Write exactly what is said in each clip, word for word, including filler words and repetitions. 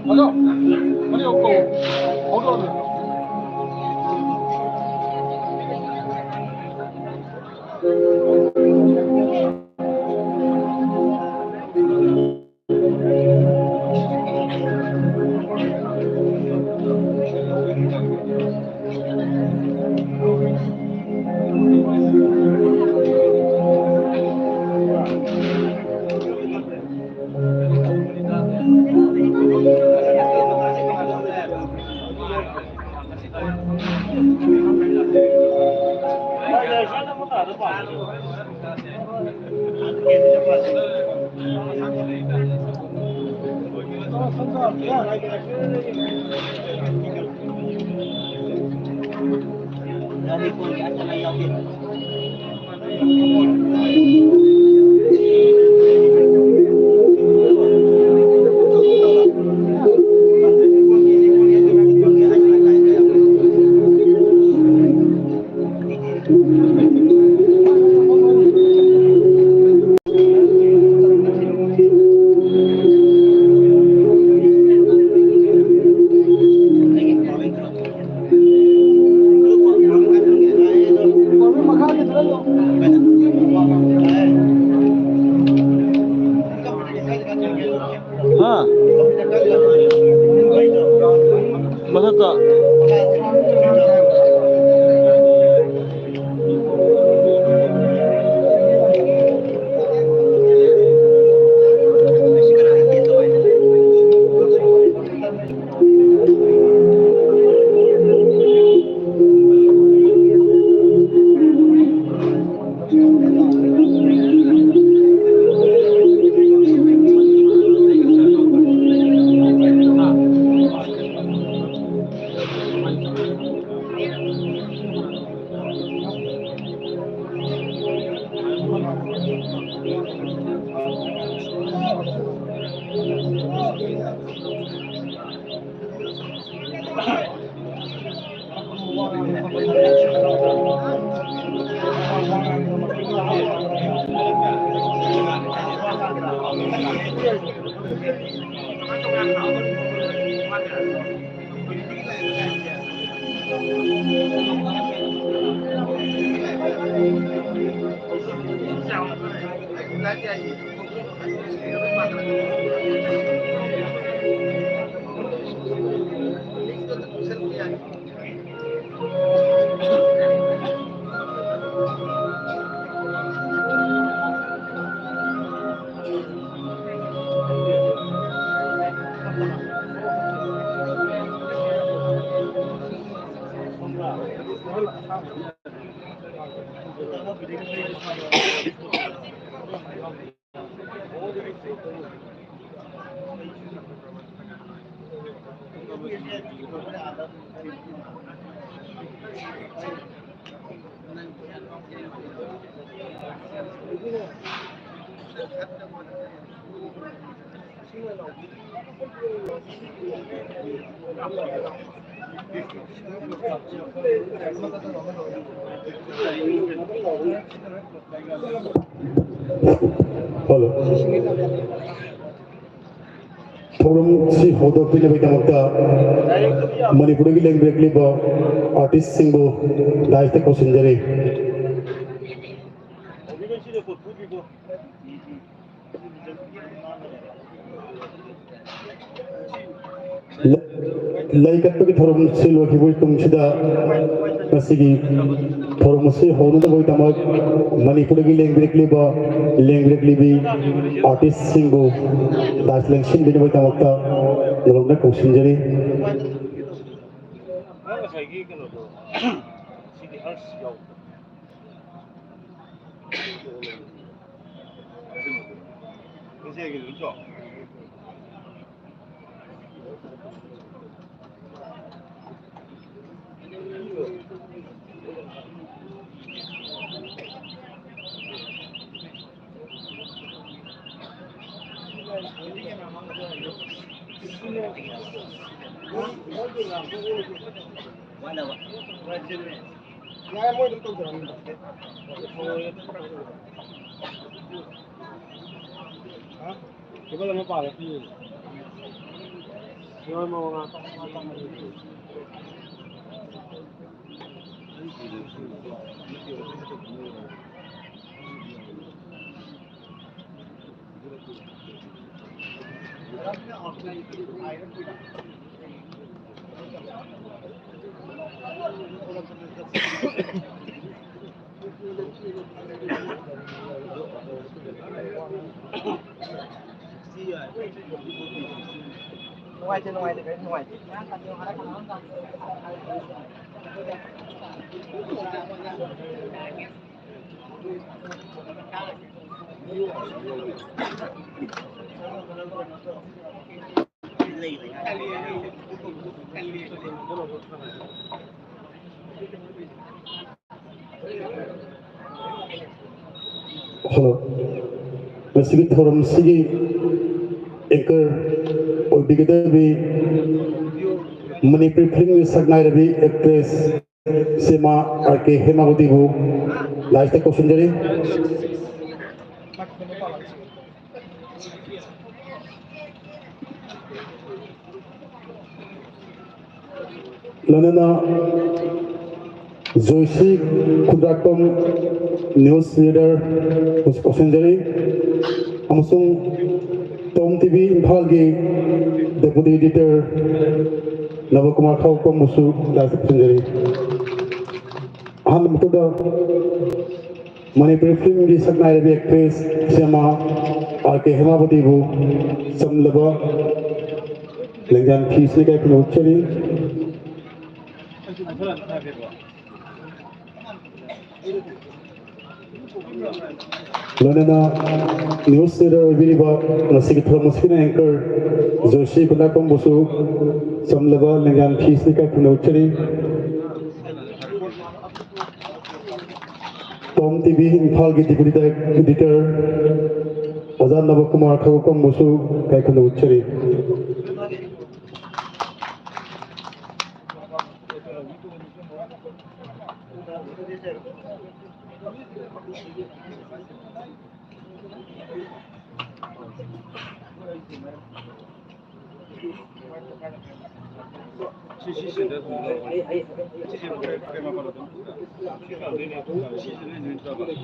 Hello, ꯃꯅꯦꯝꯕꯣꯛ ꯀꯧ, ꯍꯧꯗꯣꯔꯛꯑꯣ꯫ ꯍꯥ? ꯃꯊꯛꯇ꯫ ꯍꯜꯂꯣ꯫ ꯊꯧꯔꯝꯁꯤ ꯍꯧꯗꯣꯛꯄꯤꯅꯕꯒꯤꯗꯃꯛꯇ ꯃꯅꯤꯄꯨꯔꯒꯤ ꯂꯦꯡꯕꯤꯔꯛꯂꯤꯕ ꯑꯥꯔꯇꯤꯁꯁꯤꯡꯕꯨ ꯗꯥꯏꯁꯇ ꯀꯧꯁꯤꯟꯖꯔꯤ꯫ ꯂꯩ ꯀꯠꯄꯒꯤ ꯊꯧꯔꯝꯁꯤ ꯂꯣꯏꯈꯤꯕꯒꯤ ꯇꯨꯡꯁꯤꯗ ꯉꯁꯤꯒꯤ ꯊꯧꯔꯝ ꯑꯁꯤ ꯍꯧꯅꯅꯕꯒꯤꯗꯃꯛ ꯃꯅꯤꯄꯨꯔꯗꯒꯤ ꯂꯦꯡꯕꯤꯔꯛꯂꯤꯕ, ꯂꯦꯡꯕꯤꯔꯛꯂꯤꯕꯤ ꯑꯥꯔꯇꯤꯁꯁꯤꯡꯕꯨ ꯗꯥꯟꯁ ꯂꯦꯡꯁꯤꯟꯕꯤꯅꯕꯒꯤꯗꯃꯛꯇ ꯅꯧꯅ ꯀꯧꯁꯤꯟꯖꯔꯤ꯫ ꯅꯪ ꯉꯁꯥꯏꯒꯤ ꯀꯩꯅꯣꯗꯣ, ꯁꯤꯗꯤ ꯍꯔꯁ ꯌꯥꯎꯕ꯭ꯔꯣ? ꯉꯁꯤꯒꯤꯗꯨ ꯅꯠꯇ꯭ꯔꯣ? ꯅꯨꯡꯉꯥꯏꯇꯦ, ꯅꯨꯡꯉꯥꯏꯇꯦ, ꯀꯔꯤꯝ ꯅꯨꯡꯉꯥꯏꯇꯦ꯫ ꯍꯜꯂꯣ꯫ ꯉꯁꯤꯒꯤ ꯊꯧꯔꯝꯁꯤꯒꯤ ꯑꯦꯡꯀꯔ ꯑꯣꯏꯕꯤꯒꯗꯧꯔꯤꯕꯤ ꯃꯅꯤꯄꯨꯔꯤ ꯐꯤꯂꯝꯒꯤ ꯁꯛꯅꯥꯏꯔꯕꯤ ꯑꯦꯛꯇ꯭ꯔꯦꯁ ꯁꯤꯃꯥ ꯑꯥꯔ ꯀꯦ ꯍꯦꯃꯥꯕꯇꯤꯕꯨ ꯂꯥꯏꯁꯇ ꯀꯧꯁꯤꯟꯖꯔꯤ꯫ ꯂꯣꯏꯅꯅ ꯖꯣꯏꯁꯤ ꯈꯨꯟꯗ꯭ꯔꯥꯛꯄꯝ, ꯅ꯭ꯌꯨꯁ ꯔꯤꯗꯔ ꯀꯧꯁꯤꯟꯖꯔꯤ, ꯑꯃꯁꯨꯡ ꯇꯣꯝ ꯇꯤ ꯚꯤ ꯏꯝꯐꯥꯜꯒꯤ ꯗꯦꯄꯨꯇꯤ ꯏꯗꯤꯇꯔ ꯅꯕꯀꯨꯃꯥꯔ ꯈꯥꯎꯄꯝꯕꯨꯁꯨ ꯂꯥꯏꯁꯇ ꯀꯧꯁꯤꯟꯖꯔꯤ꯫ ꯑꯍꯥꯟꯕ ꯃꯛꯇꯗ ꯃꯅꯤꯄꯨꯔꯤ ꯐꯤꯂꯝꯒꯤ ꯁꯛꯅꯥꯏꯔꯕꯤ ꯑꯦꯛꯇ꯭ꯔꯦꯁ ꯁꯤꯃꯥ ꯑꯥꯔ ꯀꯦ ꯍꯦꯃꯥꯕꯇꯤꯕꯨ ꯆꯝꯂꯕ ꯂꯦꯡꯖꯥꯟ ꯐꯤꯁꯤꯅ ꯏꯀꯥꯏ ꯈꯨꯝꯅꯕ ꯎꯠꯆꯔꯤ꯫ ꯂꯣꯏꯅꯅ ꯅ꯭ꯌꯨꯁ ꯔꯤꯗꯔ ꯑꯣꯏꯕꯤꯔꯤꯕ ꯉꯁꯤꯒꯤ ꯊꯧꯔꯝ ꯑꯁꯤꯒꯤ ꯑꯦꯡꯀꯔ ꯖꯣꯏꯁꯤ ꯈꯨꯟꯗ꯭ꯔꯥꯛꯄꯝꯕꯨꯁꯨ ꯆꯝꯂꯕ ꯂꯦꯡꯖꯥꯟ ꯐꯤꯁꯤꯅ ꯏꯀꯥꯏ ꯈꯨꯝꯅꯕ ꯎꯠꯆꯔꯤ꯫ ꯇꯣꯝ ꯇꯤ ꯚꯤ ꯏꯝꯐꯥꯜꯒꯤ ꯗꯤꯄꯨꯇꯤ ꯏꯗꯤꯇꯔ ꯑꯣꯖꯥ ꯅꯕꯀꯨꯃꯥꯔ ꯈꯥꯎꯄꯝꯕꯨꯁꯨ ꯏꯀꯥꯏ ꯈꯨꯝꯅꯕ ꯎꯠꯆꯔꯤ꯫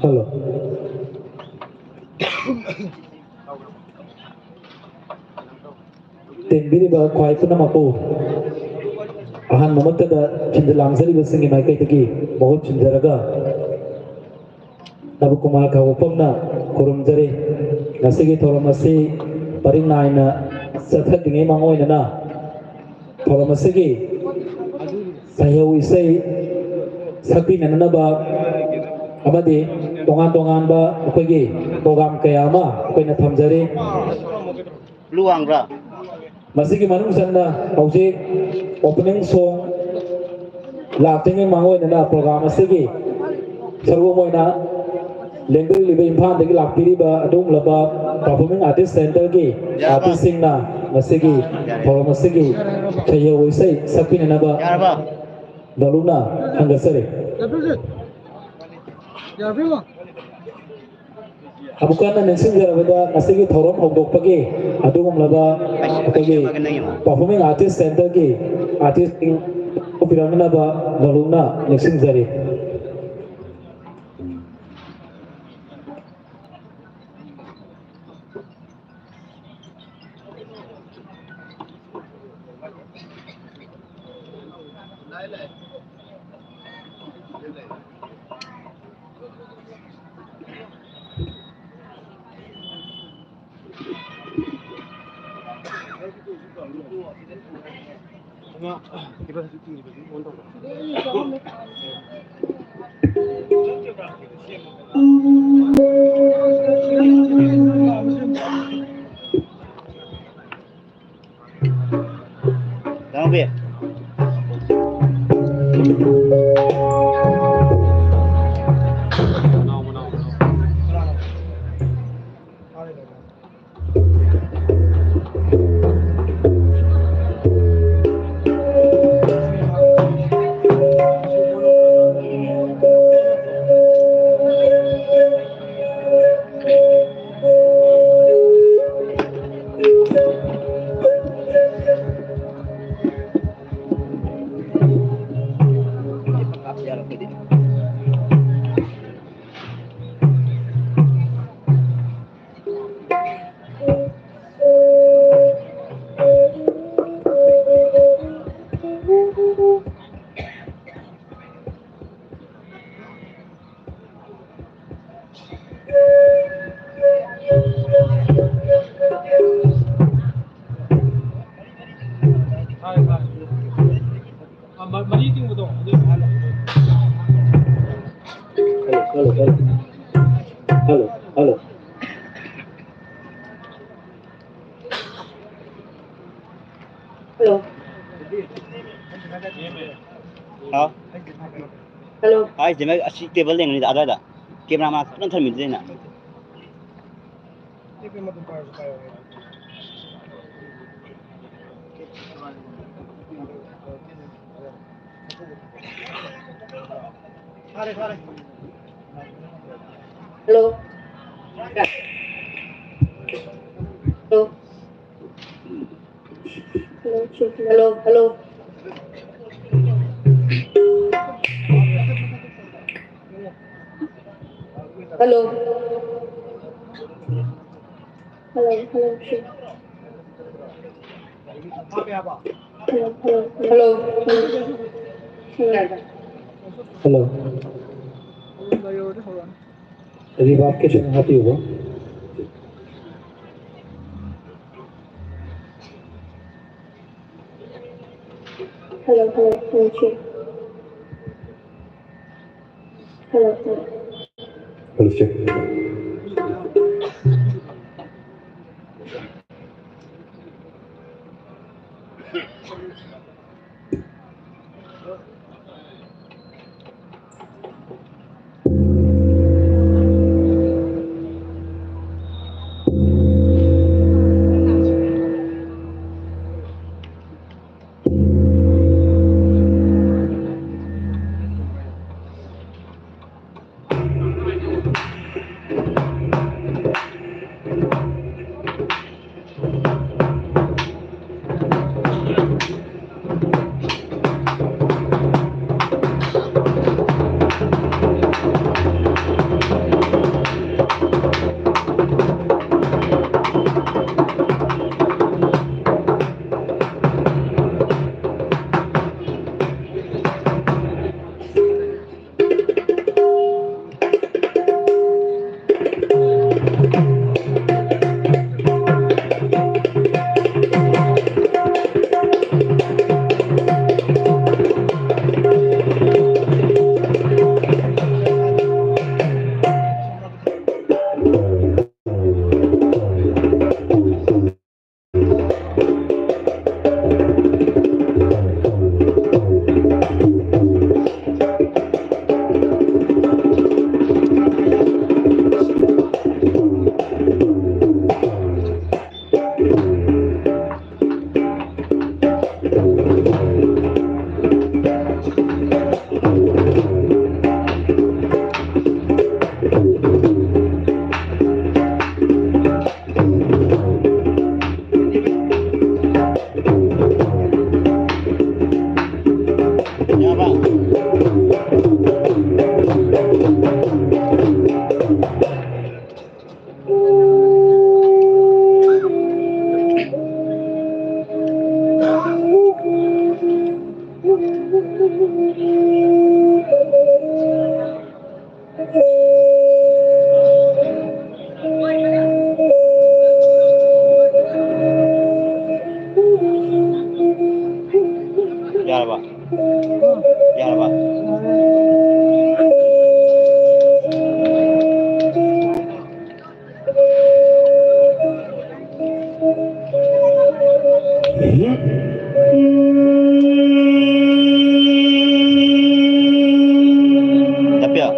ꯍꯜꯂꯣ꯫ ꯇꯦꯟꯕꯤꯔꯤꯕ ꯈ꯭ꯋꯥꯏ ꯄꯨꯝꯅꯃꯛꯄꯨ ꯑꯍꯥꯟꯕꯃꯛꯇꯗ ꯊꯤꯟꯖ ꯂꯥꯡꯖꯔꯤꯕꯁꯤꯡꯒꯤ ꯃꯥꯏꯀꯩꯗꯒꯤ ꯃꯍꯨꯠ ꯁꯤꯟꯖꯔꯒ ꯅꯕꯀꯨꯃꯥꯔ ꯈꯥꯎꯄꯝꯅ ꯈꯨꯔꯨꯝꯖꯔꯤ꯫ ꯉꯁꯤꯒꯤ ꯊꯧꯔꯝ ꯑꯁꯤ ꯄꯔꯤꯡ ꯅꯥꯏꯅ ꯆꯠꯊꯗ꯭ꯔꯤꯉꯩ ꯃꯥꯡꯑꯣꯏꯅꯅ ꯊꯧꯔꯝ ꯑꯁꯤꯒꯤ ꯁꯩꯍꯧ ꯏꯁꯩ ꯁꯛꯄꯤꯅꯅꯕ ꯑꯃꯗꯤ ꯇꯣꯉꯥꯟ ꯇꯣꯉꯥꯟꯕ ꯑꯩꯈꯣꯏꯒꯤ ꯄ꯭ꯔꯣꯒ꯭ꯔꯥꯝ ꯀꯌꯥ ꯑꯃ ꯑꯩꯈꯣꯏꯅ ꯊꯝꯖꯔꯤ꯫ ꯂꯨꯋꯥꯡꯕ꯭ꯔꯥ? ꯃꯁꯤꯒꯤ ꯃꯅꯨꯡ ꯆꯟꯅ ꯍꯧꯖꯤꯛ opening song ꯂꯥꯛꯇ꯭ꯔꯤꯉꯩ ꯃꯥꯡꯑꯣꯏꯅꯅ program ꯑꯁꯤꯒꯤ ꯁꯔꯨꯛ ꯑꯃ ꯑꯣꯏꯅ ꯂꯦꯡꯗꯧꯔꯤꯕ ꯏꯝꯐꯥꯜꯗꯒꯤ ꯂꯥꯛꯄꯤꯔꯤꯕ ꯑꯗꯨꯒꯨꯝꯂꯕ performing artist centerꯒꯤ artistꯁꯤꯡꯅ ꯃꯁꯤꯒꯤ ꯊꯧꯔꯝ ꯑꯁꯤꯒꯤ ꯈꯣꯌꯧ ꯏꯁꯩ ꯁꯛꯄꯤꯅꯅꯕ ꯌꯥꯔꯕ? ꯂꯧꯂꯨꯅ ꯍꯪꯒꯠꯆꯔꯤ꯫ ꯌꯥꯕꯤꯔꯣ? ꯑꯃꯨꯛ ꯍꯟꯅ ꯅꯤꯡꯁꯤꯡꯖꯔꯕꯗ ꯉꯁꯤꯒꯤ ꯊꯧꯔꯝ ꯍꯧꯗꯣꯛꯄꯒꯤ ꯑꯗꯨꯒꯨꯝꯂꯕ ꯑꯩꯈꯣꯏꯒꯤ performing artist centerꯒꯤ artistꯁꯤꯡ ꯄꯨꯕꯤꯔꯛꯅꯕ ꯂꯧꯂꯨꯅ ꯅꯤꯡꯁꯤꯡꯖꯔꯤ꯫ ꯗꯥ ꯅꯥꯎꯕꯤ꯫ ꯃꯔꯤ ꯇꯤꯡꯕꯗꯣ ꯑꯗꯨ hello, hello, hello. Hello, hello. Hello. ꯍꯥꯎ꯫ ꯍꯜꯂꯣ꯫ ꯍꯥꯏꯁꯤꯅ ꯑꯁꯤ ꯇꯦꯕꯜ ꯂꯦꯡꯉꯅꯤꯗ ꯑꯗꯨꯋꯥꯏꯗ꯫ ꯀꯦꯃꯦꯔꯥ ꯃꯥ ꯐꯖꯅ ꯊꯝꯃꯤꯗꯨꯗ ꯑꯩꯅ꯫ Hello. Hello. Hello, hello. Hello. Hello, hello, ꯁꯤ꯫ Hello, hello, hello. ꯍꯜꯂꯣ꯫ ꯔꯤꯚꯥꯔꯕ ꯈꯤꯇꯪ ꯍꯥꯞꯄꯤꯌꯨꯕ꯫ ꯍꯜꯂꯣ, ꯍꯜꯂꯣ, ꯍꯜꯂꯣ, ꯁꯤ꯫ Hello, hello. ꯍꯜꯂꯣ, ꯁꯤ꯫ ꯌꯥꯔꯕ? ꯌꯥꯔꯕ? ꯇꯥꯄꯤꯌꯥ꯫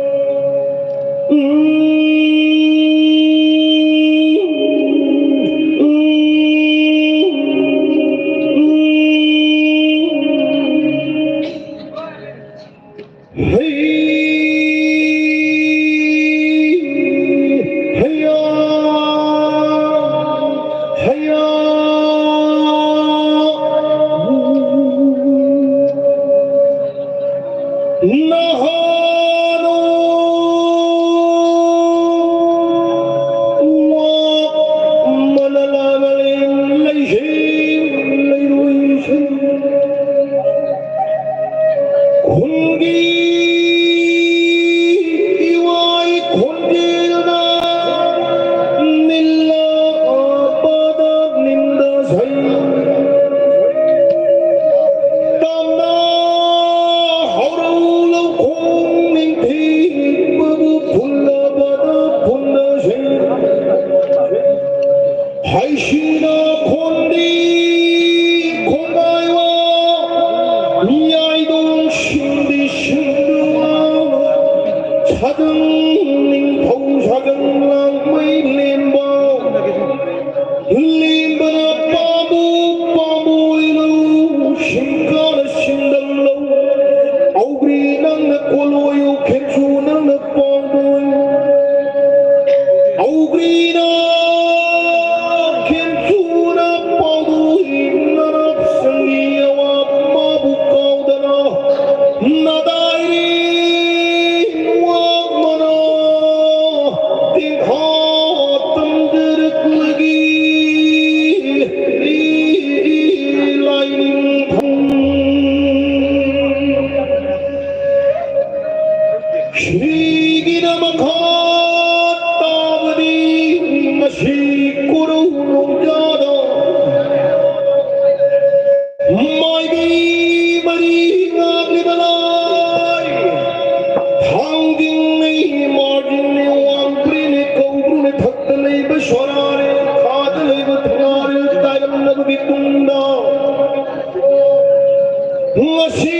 ꯉꯁꯤ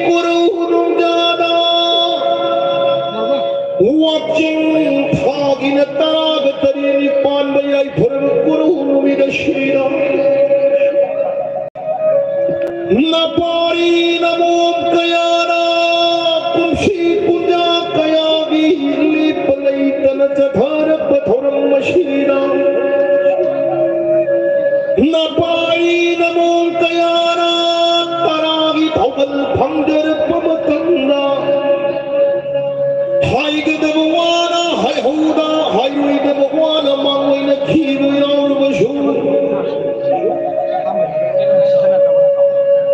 ꯀꯣꯔꯧ ꯅꯨꯡꯖꯥꯗ ꯋꯥꯛꯆꯤꯡ ꯊꯥꯒꯤꯅ ꯇꯔꯥꯒ ꯇꯔꯦꯠꯅꯤ ꯄꯥꯟꯕ ꯌꯥꯏꯐꯔꯕ ꯀꯣꯔꯧ ꯅꯨꯃꯤꯠ ꯑꯁꯤꯗ ꯅꯄꯥꯔꯤ ꯅꯃꯣꯝ ꯀꯌꯥꯅ ꯀꯨꯝꯁꯤ ꯀꯨꯟꯖꯥ ꯀꯌꯥꯒꯤ ꯂꯦꯞꯄ ꯂꯩꯇꯅ ꯆꯠꯊꯔꯛꯄ ꯊꯧꯔꯝ ꯑꯁꯤꯗ ꯅꯄꯥꯔꯤ ꯅꯃꯣꯝ ꯀꯌꯥꯅ ꯇꯔꯥꯒꯤ ꯊꯧꯒꯜ ꯐꯪꯖꯔꯛꯄ ꯃꯇꯝꯗ ꯍꯥꯏꯒꯗꯕ ꯋꯥꯅ ꯍꯥꯏꯍꯧꯗ, ꯍꯥꯏꯔꯣꯏꯗꯕ ꯋꯥꯅ ꯃꯥꯡꯑꯣꯏꯅꯈꯤꯕ ꯌꯥꯎꯔꯕꯁꯨ,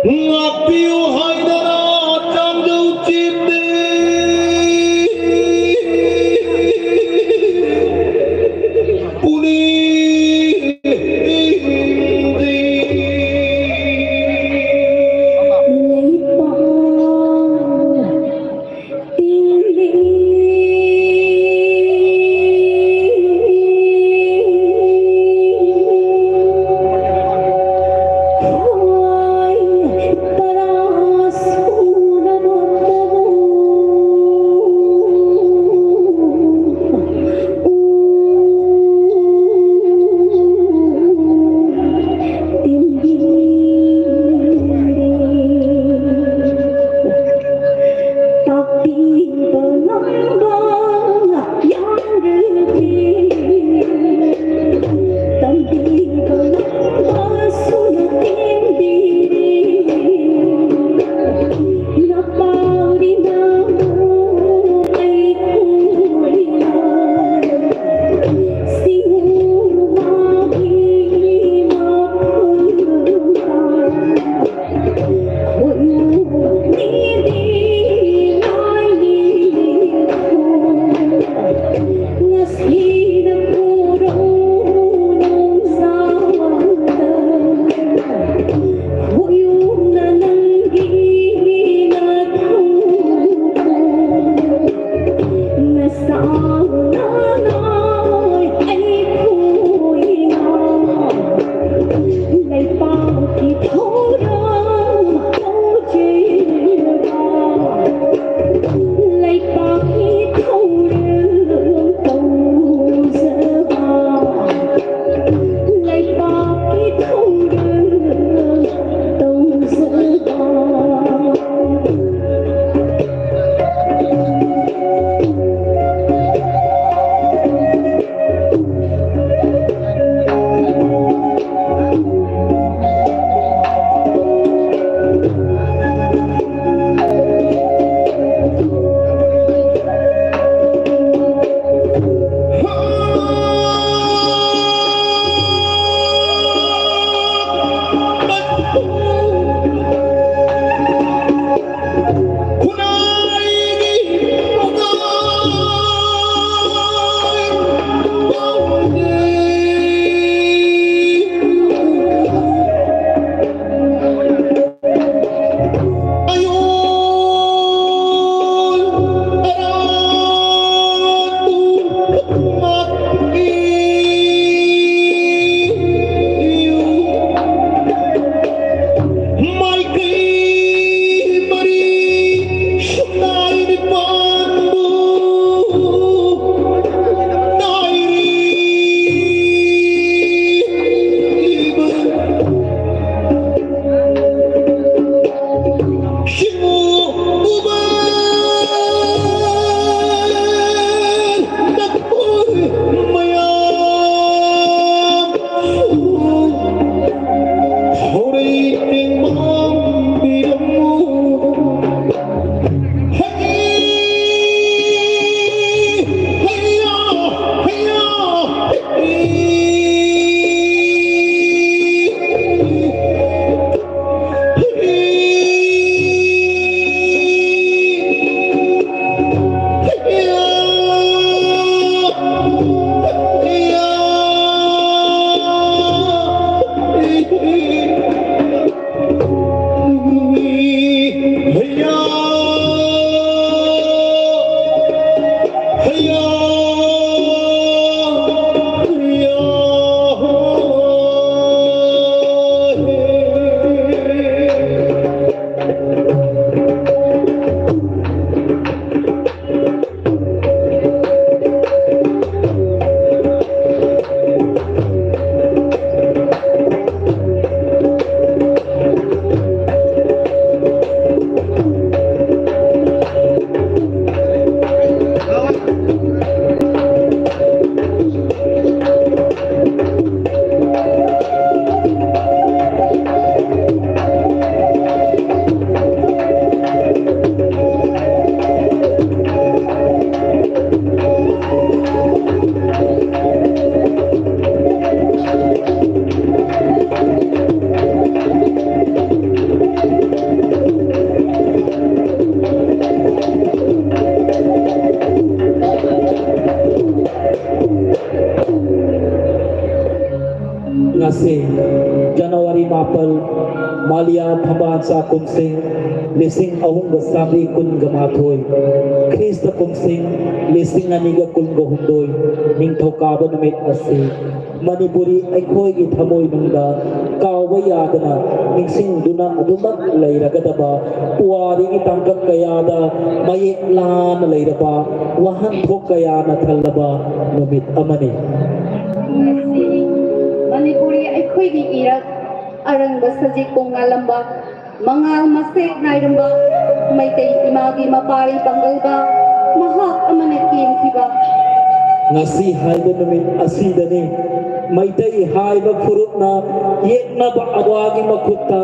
ꯉꯥꯛꯄꯤꯌꯨ ꯍꯥꯏꯗꯅ ꯆꯥꯡꯖꯧ ꯆꯦꯞꯇꯦ꯫ ꯄꯨꯛꯅꯤꯡꯗꯤ ꯂꯩꯄꯥꯛ ꯉꯁꯤ ꯖꯅꯋꯥꯔꯤ ꯃꯥꯄꯜ, ꯃꯥꯂꯤꯌꯥ ꯊꯝꯕꯥꯜꯆꯥ ꯀꯨꯝꯁꯤꯡ ꯂꯤꯁꯤꯡ ꯑꯍꯨꯝꯒ ꯆꯥꯃꯔꯤ ꯀꯨꯟꯒ ꯃꯥꯊꯣꯏ, ꯈ꯭ꯔꯤꯁꯇ ꯀꯨꯝꯁꯤꯡ ꯂꯤꯁꯤꯡ ꯑꯅꯤꯒ ꯀꯨꯟꯒ ꯍꯨꯝꯗꯣꯏ, ꯅꯤꯡꯊꯧꯀꯥꯕ ꯅꯨꯃꯤꯠ ꯑꯁꯤ ꯃꯅꯤꯄꯨꯔꯤ ꯑꯩꯈꯣꯏꯒꯤ ꯊꯃꯣꯏꯅꯨꯡꯗ ꯀꯥꯎꯕ ꯌꯥꯗꯅ ꯅꯤꯡꯁꯤꯡꯗꯨꯅ ꯑꯗꯨꯃꯛ ꯂꯩꯔꯒꯗꯕ, ꯄꯨꯋꯥꯔꯤꯒꯤ ꯇꯥꯡꯀꯛ ꯀꯌꯥꯗ ꯃꯌꯦꯛ ꯂꯥꯅ ꯂꯩꯔꯕ ꯋꯥꯍꯟꯊꯣꯛ ꯀꯌꯥꯅ ꯊꯜꯂꯕ ꯅꯨꯃꯤꯠ ꯑꯃꯅꯤ꯫ ꯉꯁꯤ ꯃꯅꯤꯄꯨꯔꯤ ꯑꯩꯈꯣꯏꯒꯤ ꯏꯔꯛ ꯑꯔꯪꯕ ꯁꯖꯤꯛ ꯀꯣꯡꯉꯥꯜꯂꯝꯕ, ꯃꯉꯥꯜ ꯃꯁꯦꯛ ꯅꯥꯏꯔꯝꯕ ꯃꯩꯇꯩ ꯏꯃꯥꯒꯤ ꯃꯄꯥꯔꯤ ꯄꯥꯡꯒꯜꯕ ꯃꯍꯥꯛ ꯑꯃꯅ ꯀꯦꯟꯈꯤꯕ꯫ ꯉꯁꯤ ꯍꯥꯏꯕ ꯅꯨꯃꯤꯠ ꯑꯁꯤꯗꯅꯤ ꯃꯩꯇꯩ ꯍꯥꯏꯕ ꯐꯨꯔꯨꯞꯅ ꯌꯦꯛꯅꯕ ꯑꯋꯥꯒꯤ ꯃꯈꯨꯠꯇ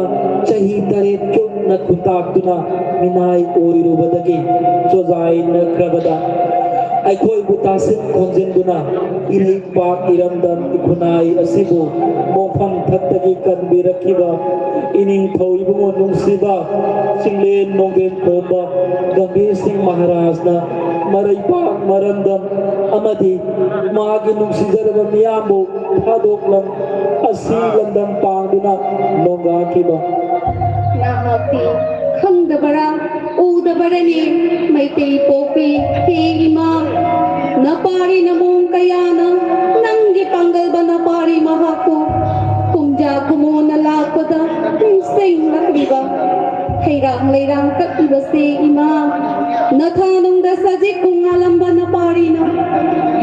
ꯆꯍꯤ ꯇꯔꯦꯠ ꯆꯨꯞꯅ ꯈꯨꯟꯇꯥꯛꯇꯨꯅ ꯃꯤꯅꯥꯏ ꯑꯣꯏꯔꯨꯕꯗꯒꯤ ꯆꯣꯖꯥꯏꯅꯈ꯭ꯔꯕꯗ ꯑꯩꯈꯣꯏꯕꯨ ꯇꯥꯁꯤꯟ ꯈꯣꯝꯖꯤꯟꯗꯨꯅ ꯏꯔꯩꯄꯥꯛ ꯏꯔꯝꯗꯝ ꯏꯈꯨꯟꯅꯥꯏ ꯑꯁꯤꯕꯨ ꯃꯣꯡꯐꯝ ꯊꯛꯇꯒꯤ ꯀꯟꯕꯤꯔꯛꯈꯤꯕ ꯏꯅꯤꯡꯊꯧ ꯏꯕꯨꯡꯉꯣ ꯅꯨꯡꯁꯤꯕ ꯆꯤꯡꯂꯦꯟ ꯅꯣꯡꯗꯦꯟ ꯈꯣꯝꯕ ꯒꯝꯚꯤꯔ ꯁꯤꯡ ꯃꯍꯥꯔꯥꯖꯅ ꯃꯔꯩꯄꯥꯛ ꯃꯔꯝꯗꯝ ꯑꯃꯗꯤ ꯃꯥꯒꯤ ꯅꯨꯡꯁꯤꯖꯔꯕ ꯃꯤꯌꯥꯝꯕꯨ ꯊꯥꯗꯣꯛꯂꯝ ꯑꯁꯤ ꯂꯝꯗꯝ ꯄꯥꯡꯗꯨꯅ ꯅꯣꯡꯒꯥꯈꯤꯕ꯫ ꯅꯍꯥꯛꯇꯤ ꯈꯪꯗꯕꯔꯥ, ꯎꯗꯕꯔꯅꯤ, ꯃꯩꯇꯩ ꯄꯣꯛꯄꯤ, ꯍꯦ ꯏꯃꯥ? ꯅꯄꯥꯔꯤ ꯅꯃꯣꯡ ꯀꯌꯥꯅ ꯅꯪꯒꯤ ꯄꯥꯡꯒꯜꯕ ꯅꯄꯥꯔꯤ ꯃꯍꯥꯛꯄꯨ ꯀꯨꯝꯖꯥ ꯀꯨꯃꯣꯟꯅ ꯂꯥꯛꯄꯗ ꯅꯤꯡꯁꯤꯡꯂꯛꯂꯤꯕ ꯍꯩꯔꯥꯡ ꯂꯩꯔꯥꯡ ꯀꯠꯂꯤꯕꯁꯦ ꯏꯃꯥ꯫ ꯅꯊꯥꯅꯨꯡꯗ ꯁꯖꯤꯛ ꯀꯨꯡꯉꯥꯂꯝꯕ ꯅꯄꯥꯔꯤꯅ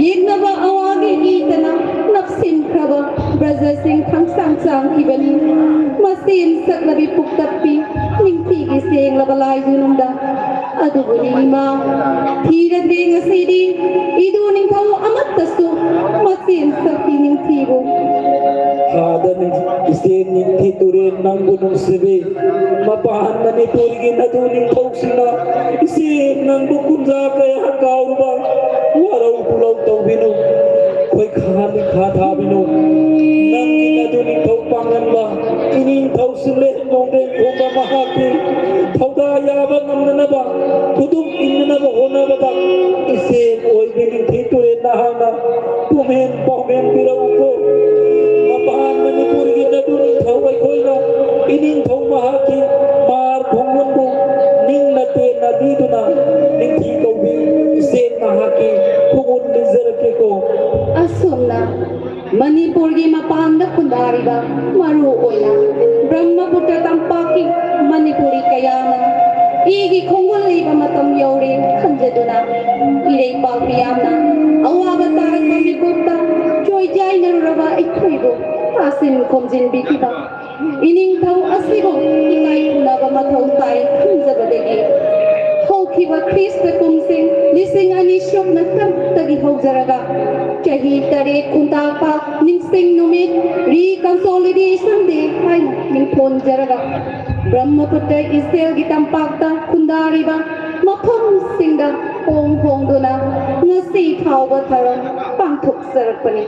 ꯌꯦꯛꯅꯕ ꯑꯋꯥꯒꯤ ꯏꯇꯅ ꯅꯞꯁꯤꯟꯈ꯭ꯔꯕ ꯕ꯭ꯔꯖꯁꯤꯡ ꯊꯪꯁꯥꯡ ꯆꯥꯡꯈꯤꯕꯅꯤ꯫ ꯃꯁꯦꯟ ꯁꯛꯂꯕꯤ ꯄꯨꯛꯇꯞꯄꯤ ꯅꯤꯡꯊꯤꯒꯤ ꯁꯦꯡꯂꯕ ꯂꯥꯏꯗꯨꯅꯨꯡꯗ꯫ ꯑꯗꯨꯕꯨꯅꯤ ꯏꯃꯥ, ꯊꯤꯔꯗ꯭ꯔꯦ ꯉꯁꯤꯗꯤ ꯏꯗꯨ ꯅꯤꯡꯊꯧ ꯑꯃꯠꯇꯁꯨ ꯃꯁꯦꯟ ꯁꯛꯄꯤ ꯅꯤꯡꯊꯤꯕꯨ꯫ ꯊꯥꯗ ꯅꯤꯡ- ꯏꯆꯦ ꯅꯤꯡꯊꯤ ꯇꯨꯔꯦꯜ ꯅꯪꯕꯨ ꯅꯨꯡꯁꯤꯕꯤ꯫ ꯃꯄꯥꯟ ꯃꯅꯤꯄꯨꯔꯒꯤ ꯅꯗꯨ ꯅꯤꯡꯊꯧꯁꯤꯡꯅ ꯏꯆꯦ ꯅꯪꯕꯨ ꯀꯨꯝꯖꯥ ꯀꯌꯥ ꯀꯥꯎꯔꯨꯕ ꯋꯥꯔꯧ ꯄꯨꯂꯧ ꯇꯧꯕꯤꯅꯨ꯫ ꯈꯣꯏꯈꯥ ꯂꯤꯈꯥ ꯊꯥꯕꯤꯅꯨ꯫ ꯅꯪꯒꯤ ꯅꯗꯨ ꯅꯤꯡꯊꯧ ꯄꯥꯡꯂꯝꯕ ꯏꯅꯤꯡꯊꯧ ꯁꯤꯡꯂꯦꯟ ꯅꯣꯡꯗꯦꯟ ꯈꯣꯝꯕ ꯃꯍꯥꯛꯀꯤ ꯊꯧꯗꯥ ꯌꯥꯕ ꯉꯝꯅꯅꯕ ꯈꯨꯗꯨꯝ ꯏꯟꯅꯅꯕ ꯍꯣꯠꯅꯕꯗ ꯏꯆꯦ ꯑꯣꯏꯕꯤ ꯅꯤꯡꯊꯤ ꯇꯨꯔꯦꯜ ꯅꯍꯥꯛꯅ ꯄꯨꯝꯍꯦꯟ ꯄꯥꯎꯃꯦꯟ ꯄꯤꯔꯛꯎꯀꯣ꯫ ꯃꯄꯥꯟ ꯃꯅꯤꯄꯨꯔꯒꯤ ꯅꯗꯨ ꯅꯤꯡꯊꯧ ꯑꯩꯈꯣꯏꯅ ꯏꯅꯤꯡꯊꯧ ꯃꯍꯥꯛꯀꯤ ꯃꯥꯔ ꯈꯣꯡꯒꯨꯟꯕꯨ ꯅꯤꯡꯅ ꯇꯦꯟꯅ ꯂꯤꯗꯨꯅ ꯅꯤꯡꯊꯤ ꯀꯧꯕꯤ ꯏꯆꯦ ꯃꯍꯥꯛꯀꯤ ꯈꯣꯡꯒꯨꯟ ꯂꯤꯖꯔꯛꯀꯦꯀꯣ꯫ ꯑꯁꯨꯝꯅ ꯃꯅꯤꯄꯨꯔꯒꯤ ꯃꯄꯥꯟꯗ ꯈꯨꯟꯗꯥꯔꯤꯕ ꯃꯔꯨ ꯑꯣꯏꯅ ꯕ꯭ꯔꯍ꯭ꯃꯄꯨꯇ꯭ꯔ ꯇꯝꯄꯥꯛꯀꯤ ꯃꯅꯤꯄꯨꯔꯤ ꯀꯌꯥꯅ ꯏꯒꯤ ꯈꯣꯡꯒꯨꯜ ꯂꯤꯕ ꯃꯇꯝ ꯌꯧꯔꯦ ꯈꯟꯖꯗꯨꯅ ꯏꯔꯩꯄꯥꯛ ꯃꯤꯌꯥꯝꯅ ꯑꯋꯥꯕ ꯇꯥꯔꯛꯄ ꯃꯤꯀꯨꯞꯇ ꯆꯣꯏꯖꯥꯏꯅꯔꯨꯔꯕ ꯑꯩꯈꯣꯏꯕꯨ ꯇꯥꯁꯤꯟ ꯈꯣꯝꯖꯤꯟꯕꯤꯈꯤꯕ ꯏꯅꯤꯡꯊꯧ ꯑꯁꯤꯕꯨ ꯏꯀꯥꯏ ꯈꯨꯝꯅꯕ ꯃꯊꯧ ꯇꯥꯏ ꯈꯟꯖꯕꯗꯒꯤ ꯍꯧ ꯍꯧꯈꯤꯕ ꯈ꯭ꯔꯤꯁꯇ ꯀꯨꯝꯁꯤꯡ ꯂꯤꯁꯤꯡ ꯑꯅꯤ ꯁꯨꯞꯅ ꯇꯔꯨꯛꯇꯒꯤ ꯍꯧꯖꯔꯒ ꯆꯍꯤ ꯇꯔꯦꯠ ꯈꯨꯟꯇꯥꯛꯄ ꯅꯤꯡꯁꯤꯡ ꯅꯨꯃꯤꯠ, Reconciliation Day ꯍꯥꯏꯅ ꯃꯤꯡꯊꯣꯟꯖꯔꯒ ꯕ꯭ꯔꯍ꯭ꯃꯄꯨꯇ꯭ꯔ ꯏꯆꯦꯜꯒꯤ ꯇꯝꯄꯥꯛꯇ ꯈꯨꯟꯗꯥꯔꯤꯕ ꯃꯐꯝꯁꯤꯡꯗ ꯍꯣꯡ ꯍꯣꯡꯗꯨꯅ ꯉꯁꯤ ꯐꯥꯎꯕ ꯊꯧꯔꯝ ꯄꯥꯡꯊꯣꯛꯆꯔꯛꯄꯅꯤ꯫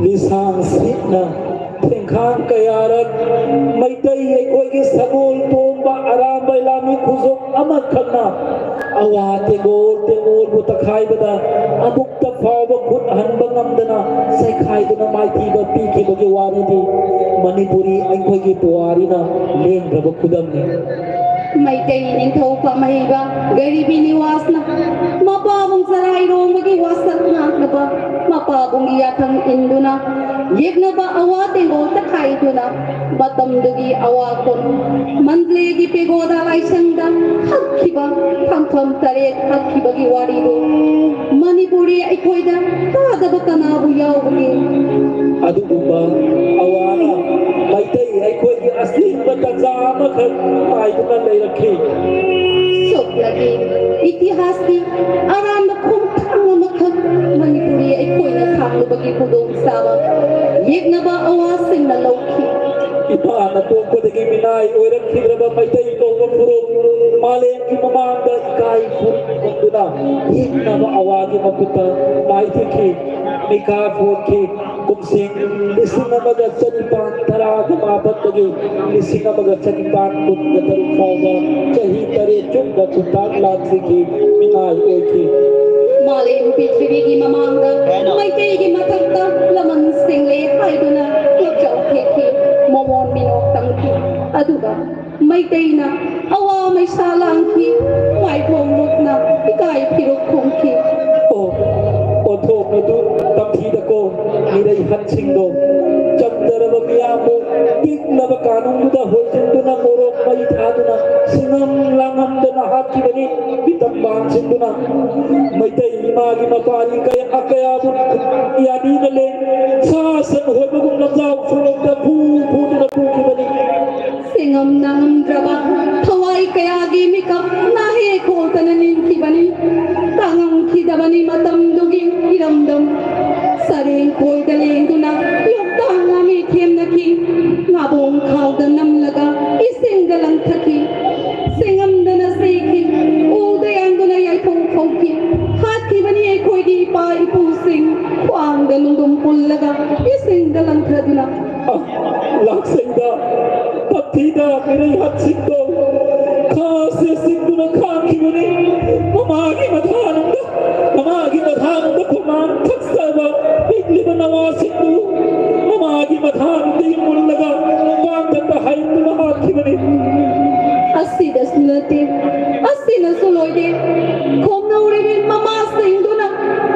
ꯂꯤꯁꯥꯡ ꯁꯤꯠꯅ ꯊꯦꯡꯈꯥꯡ ꯀꯌꯥꯔꯛ ꯃꯩꯇꯩ ꯑꯩꯈꯣꯏꯒꯤ ꯁꯒꯣꯜ ꯇꯣꯡꯕ ꯑꯔꯥꯝꯕꯩ ꯂꯥꯟꯃꯤ ꯈꯨꯖꯣꯞ ꯑꯃꯈꯛꯅ ꯑꯋꯥ ꯇꯦꯡꯒꯣꯜ ꯇꯦꯡꯒꯣꯜꯕꯨ ꯇꯛꯈꯥꯏꯕꯗ ꯑꯃꯨꯛꯇ ꯐꯥꯎꯕ ꯈꯨꯠ ꯍꯟꯕ ꯉꯝꯗꯅ ꯆꯩꯈꯥꯏꯗꯨꯅ ꯃꯥꯏꯊꯤꯕ ꯄꯤꯈꯤꯕꯒꯤ ꯋꯥꯔꯤꯗꯤ ꯃꯅꯤꯄꯨꯔꯤ ꯑꯩꯈꯣꯏꯒꯤ ꯄꯨꯋꯥꯔꯤꯅ ꯂꯦꯡꯗ꯭ꯔꯕ ꯈꯨꯗꯝꯅꯤ꯫ ꯃꯩꯇꯩ ꯅꯤꯡꯊꯧ ꯄꯥꯝꯍꯩꯕ ꯒꯔꯤꯕꯤ ꯅꯤꯋꯥꯁꯅ ꯃꯄꯥꯕꯨꯡ ꯆꯔꯥꯏꯔꯣꯡꯕꯒꯤ ꯋꯥꯁꯛ ꯉꯥꯛꯅꯕ ꯃꯄꯥꯕꯨꯡꯒꯤ ꯌꯥꯊꯪ ꯏꯟꯗꯨꯅ ꯌꯦꯛꯅꯕ ꯑꯋꯥ ꯇꯦꯡꯒꯣꯜ ꯇꯛꯈꯥꯏꯗꯨꯅ ꯃꯇꯝꯗꯨꯒꯤ ꯑꯋꯥ ꯈꯨꯟ ꯃꯟꯗꯂꯦꯒꯤ ꯄꯦꯒꯣꯗꯥ ꯂꯥꯏꯁꯪꯗ ꯍꯛꯈꯤꯕ ꯐꯝꯐꯝ ꯇꯔꯦꯠ ꯍꯛꯈꯤꯕꯒꯤ ꯋꯥꯔꯤꯗꯨ ꯃꯅꯤꯄꯨꯔꯤ ꯑꯩꯈꯣꯏꯗ ꯇꯥꯗꯕ ꯀꯅꯥꯕꯨ ꯌꯥꯎꯕꯒꯦ? ꯑꯗꯨꯒꯨꯝꯕ ꯑꯋꯥꯅ ꯃꯩꯇꯩ ꯑꯩꯈꯣꯏꯒꯤ ꯑꯁꯦꯡꯕ ꯇꯟꯖꯥ ꯑꯃꯈꯛ ꯉꯥꯏꯗꯨꯅ ꯂꯩꯔꯛꯈꯤ꯫ ꯁꯨꯞꯅꯒꯤ ꯏꯇꯤꯍꯥꯁꯀꯤ ꯑꯔꯥꯟꯕ ꯈꯣꯡꯊꯥꯡ ꯑꯃꯈꯛ ꯃꯅꯤꯄꯨꯔꯤ ꯑꯩꯈꯣꯏꯅ ꯊꯥꯡꯂꯨꯕꯒꯤ ꯈꯨꯗꯣꯡꯆꯥꯕ ꯌꯦꯛꯅꯕ ꯑꯋꯥꯁꯤꯡꯅ ꯂꯧꯈꯤ꯫ ꯏꯄꯥꯅ ꯄꯣꯛꯄꯗꯒꯤ ꯃꯤꯅꯥꯏ ꯑꯣꯏꯔꯛꯈꯤꯗ꯭ꯔꯕ ꯃꯩꯇꯩ ꯀꯧꯕ ꯐꯨꯔꯨꯞ ꯃꯥꯂꯦꯝꯒꯤ ꯃꯃꯥꯡꯗ ꯏꯀꯥꯏ ꯈꯨꯝꯗꯨꯅ ꯌꯦꯛꯅꯕ ꯑꯋꯥꯒꯤ ꯃꯈꯨꯠꯇ ꯃꯥꯏꯊꯤꯈꯤ꯫ ꯃꯤꯀꯥ ꯐꯣꯡꯈꯤ꯫ ꯀꯨꯝꯁꯤꯡ ꯂꯤꯁꯤꯡ ꯑꯃꯒ ꯆꯅꯤꯄꯥꯟ ꯇꯔꯥꯒ ꯃꯥꯄꯟꯗꯒꯤ ꯂꯤꯁꯤꯡ ꯑꯃꯒ ꯆꯅꯤꯄꯥꯟ ꯀꯨꯟꯒ ꯇꯔꯨꯛ ꯐꯥꯎꯕ ꯆꯍꯤ ꯇꯔꯦꯠ ꯆꯨꯞꯅ ꯈꯨꯟꯇꯥꯛ ꯂꯥꯟꯁꯤꯡꯒꯤ ꯃꯤꯅꯥꯏ ꯑꯣꯏꯈꯤ꯫ ꯃꯥꯂꯦꯝ ꯄ꯭ꯔꯤꯊꯤꯕꯤꯒꯤ ꯃꯃꯥꯡꯗ ꯃꯩꯇꯩꯒꯤ ꯃꯊꯛꯇ ꯂꯃꯟ ꯁꯤꯡꯂꯦ ꯍꯥꯏꯗꯨꯅ ꯂꯣꯠꯆꯧ ꯊꯦꯛꯈꯤ, ꯃꯃꯣꯟ ꯃꯤꯅꯣꯛ ꯇꯝꯈꯤ꯫ ꯑꯗꯨꯒ ꯃꯩꯇꯩꯅ ꯑꯋꯥ ꯃꯩꯁꯥ ꯂꯥꯡꯈꯤ, ꯃꯥꯏꯊꯣꯡ ꯂꯨꯞꯅ ꯏꯀꯥꯏ ꯐꯤꯔꯨꯛ ꯈꯨꯝꯈꯤ꯫ ꯑꯣ, ꯑꯣꯟꯊꯣꯛꯅꯗꯨ ꯇꯝꯊꯤꯗꯀꯣ ꯃꯤꯔꯩ ꯍꯟꯁꯤꯡꯗꯣ, ꯆꯝꯖꯔꯕ ꯃꯤꯌꯥꯝꯕꯨ ꯄꯤꯛꯂꯕ ꯀꯥꯅꯨꯡꯗꯨꯗ ꯍꯣꯏꯖꯤꯟꯗꯨꯅ ꯃꯣꯔꯣꯛ ꯃꯩ ꯊꯥꯗꯨꯅ ꯁꯤꯡꯉꯝ ꯂꯥꯡꯉꯝꯗꯅ ꯍꯥꯠꯈꯤꯕꯅꯤ꯫ ꯃꯤꯇꯝ ꯄꯥꯟꯁꯤꯡꯗꯨꯅ ꯃꯩꯇꯩ ꯏꯃꯥꯒꯤ ꯃꯄꯥꯔꯤ ꯀꯌꯥ ꯀꯌꯥꯕꯨ ꯌꯥꯕꯤꯅ ꯂꯦꯡ ꯁꯥ ꯁꯟ ꯍꯣꯏꯕꯒꯨꯝ ꯂꯝꯖꯥꯎ ꯁꯣꯔꯣꯛꯇ ꯐꯨ ꯐꯨꯗꯨꯅ ꯄꯨꯈꯤꯕꯅꯤ꯫ ꯁꯤꯡꯉꯝ ꯅꯥꯉꯝꯗ꯭ꯔꯕ ꯊꯋꯥꯏ ꯀꯌꯥꯒꯤ ꯃꯤꯀꯞ ꯅꯥꯍꯦꯛ ꯃꯤꯔꯩꯕꯥꯛꯁꯤꯡꯗꯣ ꯈꯥꯁꯦ ꯆꯤꯛꯇꯨꯅ ꯈꯥꯡꯈꯤꯕꯅꯤ꯫ ꯃꯃꯥꯒꯤ ꯃꯊꯥꯅꯨꯡꯗ, ꯃꯃꯥꯒꯤ ꯃꯊꯥꯅꯨꯡꯗ ꯈꯨꯃꯥꯡ ꯊꯛꯆꯕ ꯄꯤꯛꯂꯤꯕ ꯅꯋꯥꯁꯤꯡꯗꯨ ꯃꯃꯥꯒꯤ ꯃꯊꯥꯅꯨꯡꯗꯒꯤ ꯃꯨꯜꯂꯒ ꯄꯥꯡꯒꯜꯗ ꯍꯩꯗꯨꯅ ꯍꯥꯠꯈꯤꯕꯅꯤ꯫ ꯑꯁꯤꯗꯁꯨ ꯅꯠꯇꯦ, ꯑꯁꯤꯅꯁꯨ ꯂꯣꯏꯗꯦ꯫ ꯈꯣꯝꯅꯧꯔꯤꯕꯤ ꯃꯃꯥꯁꯤꯡꯗꯨꯅ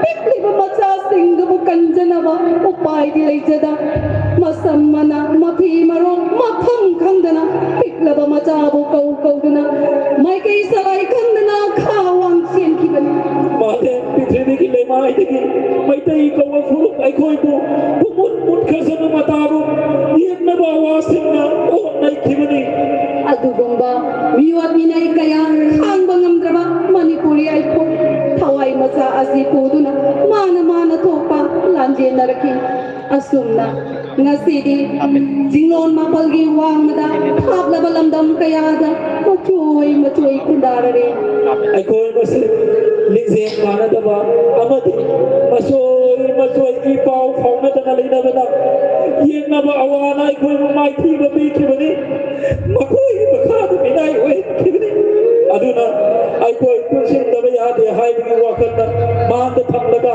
ꯄꯤꯛꯂꯤꯕ ꯃꯆꯥꯁꯤꯡꯗꯨꯕꯨ ꯀꯟꯖꯅꯕ ꯎꯄꯥꯏꯗꯤ ꯂꯩꯖꯗ, ꯃꯁꯝ ꯃꯅꯥ, ꯃꯐꯤ ꯃꯔꯣꯡ ꯃꯐꯝ ꯈꯪꯗꯅ ꯄꯤꯛꯂꯕ ꯃꯆꯥꯕꯨ ꯀꯧ ꯀꯧꯗꯨꯅ ꯃꯥꯏꯀꯩ ꯁꯂꯥꯏ ꯈꯪꯗꯅ ꯈꯥ ꯋꯥꯡ ꯆꯦꯟꯈꯤꯕꯅꯤ꯫ ꯃꯥꯂꯦꯝ ꯄ꯭ꯔꯤꯊꯤꯕꯤꯒꯤ ꯂꯩꯃꯥꯏꯗꯒꯤ ꯃꯩꯇꯩ ꯀꯧꯕ ꯐꯨꯔꯨꯞ ꯑꯩꯈꯣꯏꯕꯨ ꯄꯨꯡꯃꯨꯠ ꯃꯨꯠꯈ꯭ꯔꯁꯅꯨ ꯃꯇꯥꯒꯨꯝ ꯌꯦꯠꯅꯕ ꯑꯋꯥꯁꯤꯡꯅ ꯍꯣꯠꯅꯈꯤꯕꯅꯤ꯫ ꯑꯗꯨꯒꯨꯝꯕ ꯃꯤꯑꯣꯠ ꯃꯤꯅꯩ ꯀꯌꯥ ꯈꯥꯡꯕ ꯉꯝꯗ꯭ꯔꯕ ꯃꯅꯤꯄꯨꯔꯤ ꯑꯩꯈꯣꯏ ꯊꯋꯥꯏ ꯃꯆꯥ ꯑꯁꯤ ꯄꯨꯗꯨꯅ ꯃꯥꯅ ꯃꯥꯅ ꯊꯣꯛꯄ ꯂꯥꯟꯖꯦꯟꯅꯔꯛꯈꯤ꯫ ꯑꯁꯨꯝꯅ ꯉꯁꯤꯗꯤ ꯆꯤꯡꯂꯣꯟ ꯃꯥꯄꯜꯒꯤ ꯋꯥꯡꯃꯗ ꯊꯥꯞꯂꯕ ꯂꯝꯗꯝ ꯀꯌꯥꯗ ꯃꯆꯣꯏ ꯃꯆꯣꯏ ꯈꯨꯟꯗꯥꯔꯔꯦ꯫ ꯑꯩꯈꯣꯏ ꯃꯁꯦꯜ ꯂꯤꯡꯖꯦꯜ ꯃꯥꯟꯅꯗꯕ ꯑꯃꯗꯤ ꯃꯆꯣꯏ ꯃꯆꯣꯏ ꯏ ꯄꯥꯎ ꯐꯥꯎꯅꯗꯅ ꯂꯩꯅꯕꯅ ꯌꯦꯛꯅꯕ ꯑꯋꯥꯅ ꯑꯩꯈꯣꯏꯕꯨ ꯃꯥꯏꯊꯤꯕ ꯄꯤꯈꯤꯕꯅꯤ꯫ ꯃꯈꯣꯏꯒꯤ ꯃꯈꯥꯗ ꯃꯤꯅꯥꯏ ꯑꯣꯏꯍꯟꯈꯤꯕꯅꯤ꯫ ꯑꯗꯨꯅ ꯑꯩꯈꯣꯏ ꯄꯨꯟꯁꯤꯟꯗꯕ ꯌꯥꯗꯦ ꯍꯥꯏꯕꯒꯤ ꯋꯥꯈꯜꯅ ꯃꯥꯡꯗ ꯊꯝꯂꯒ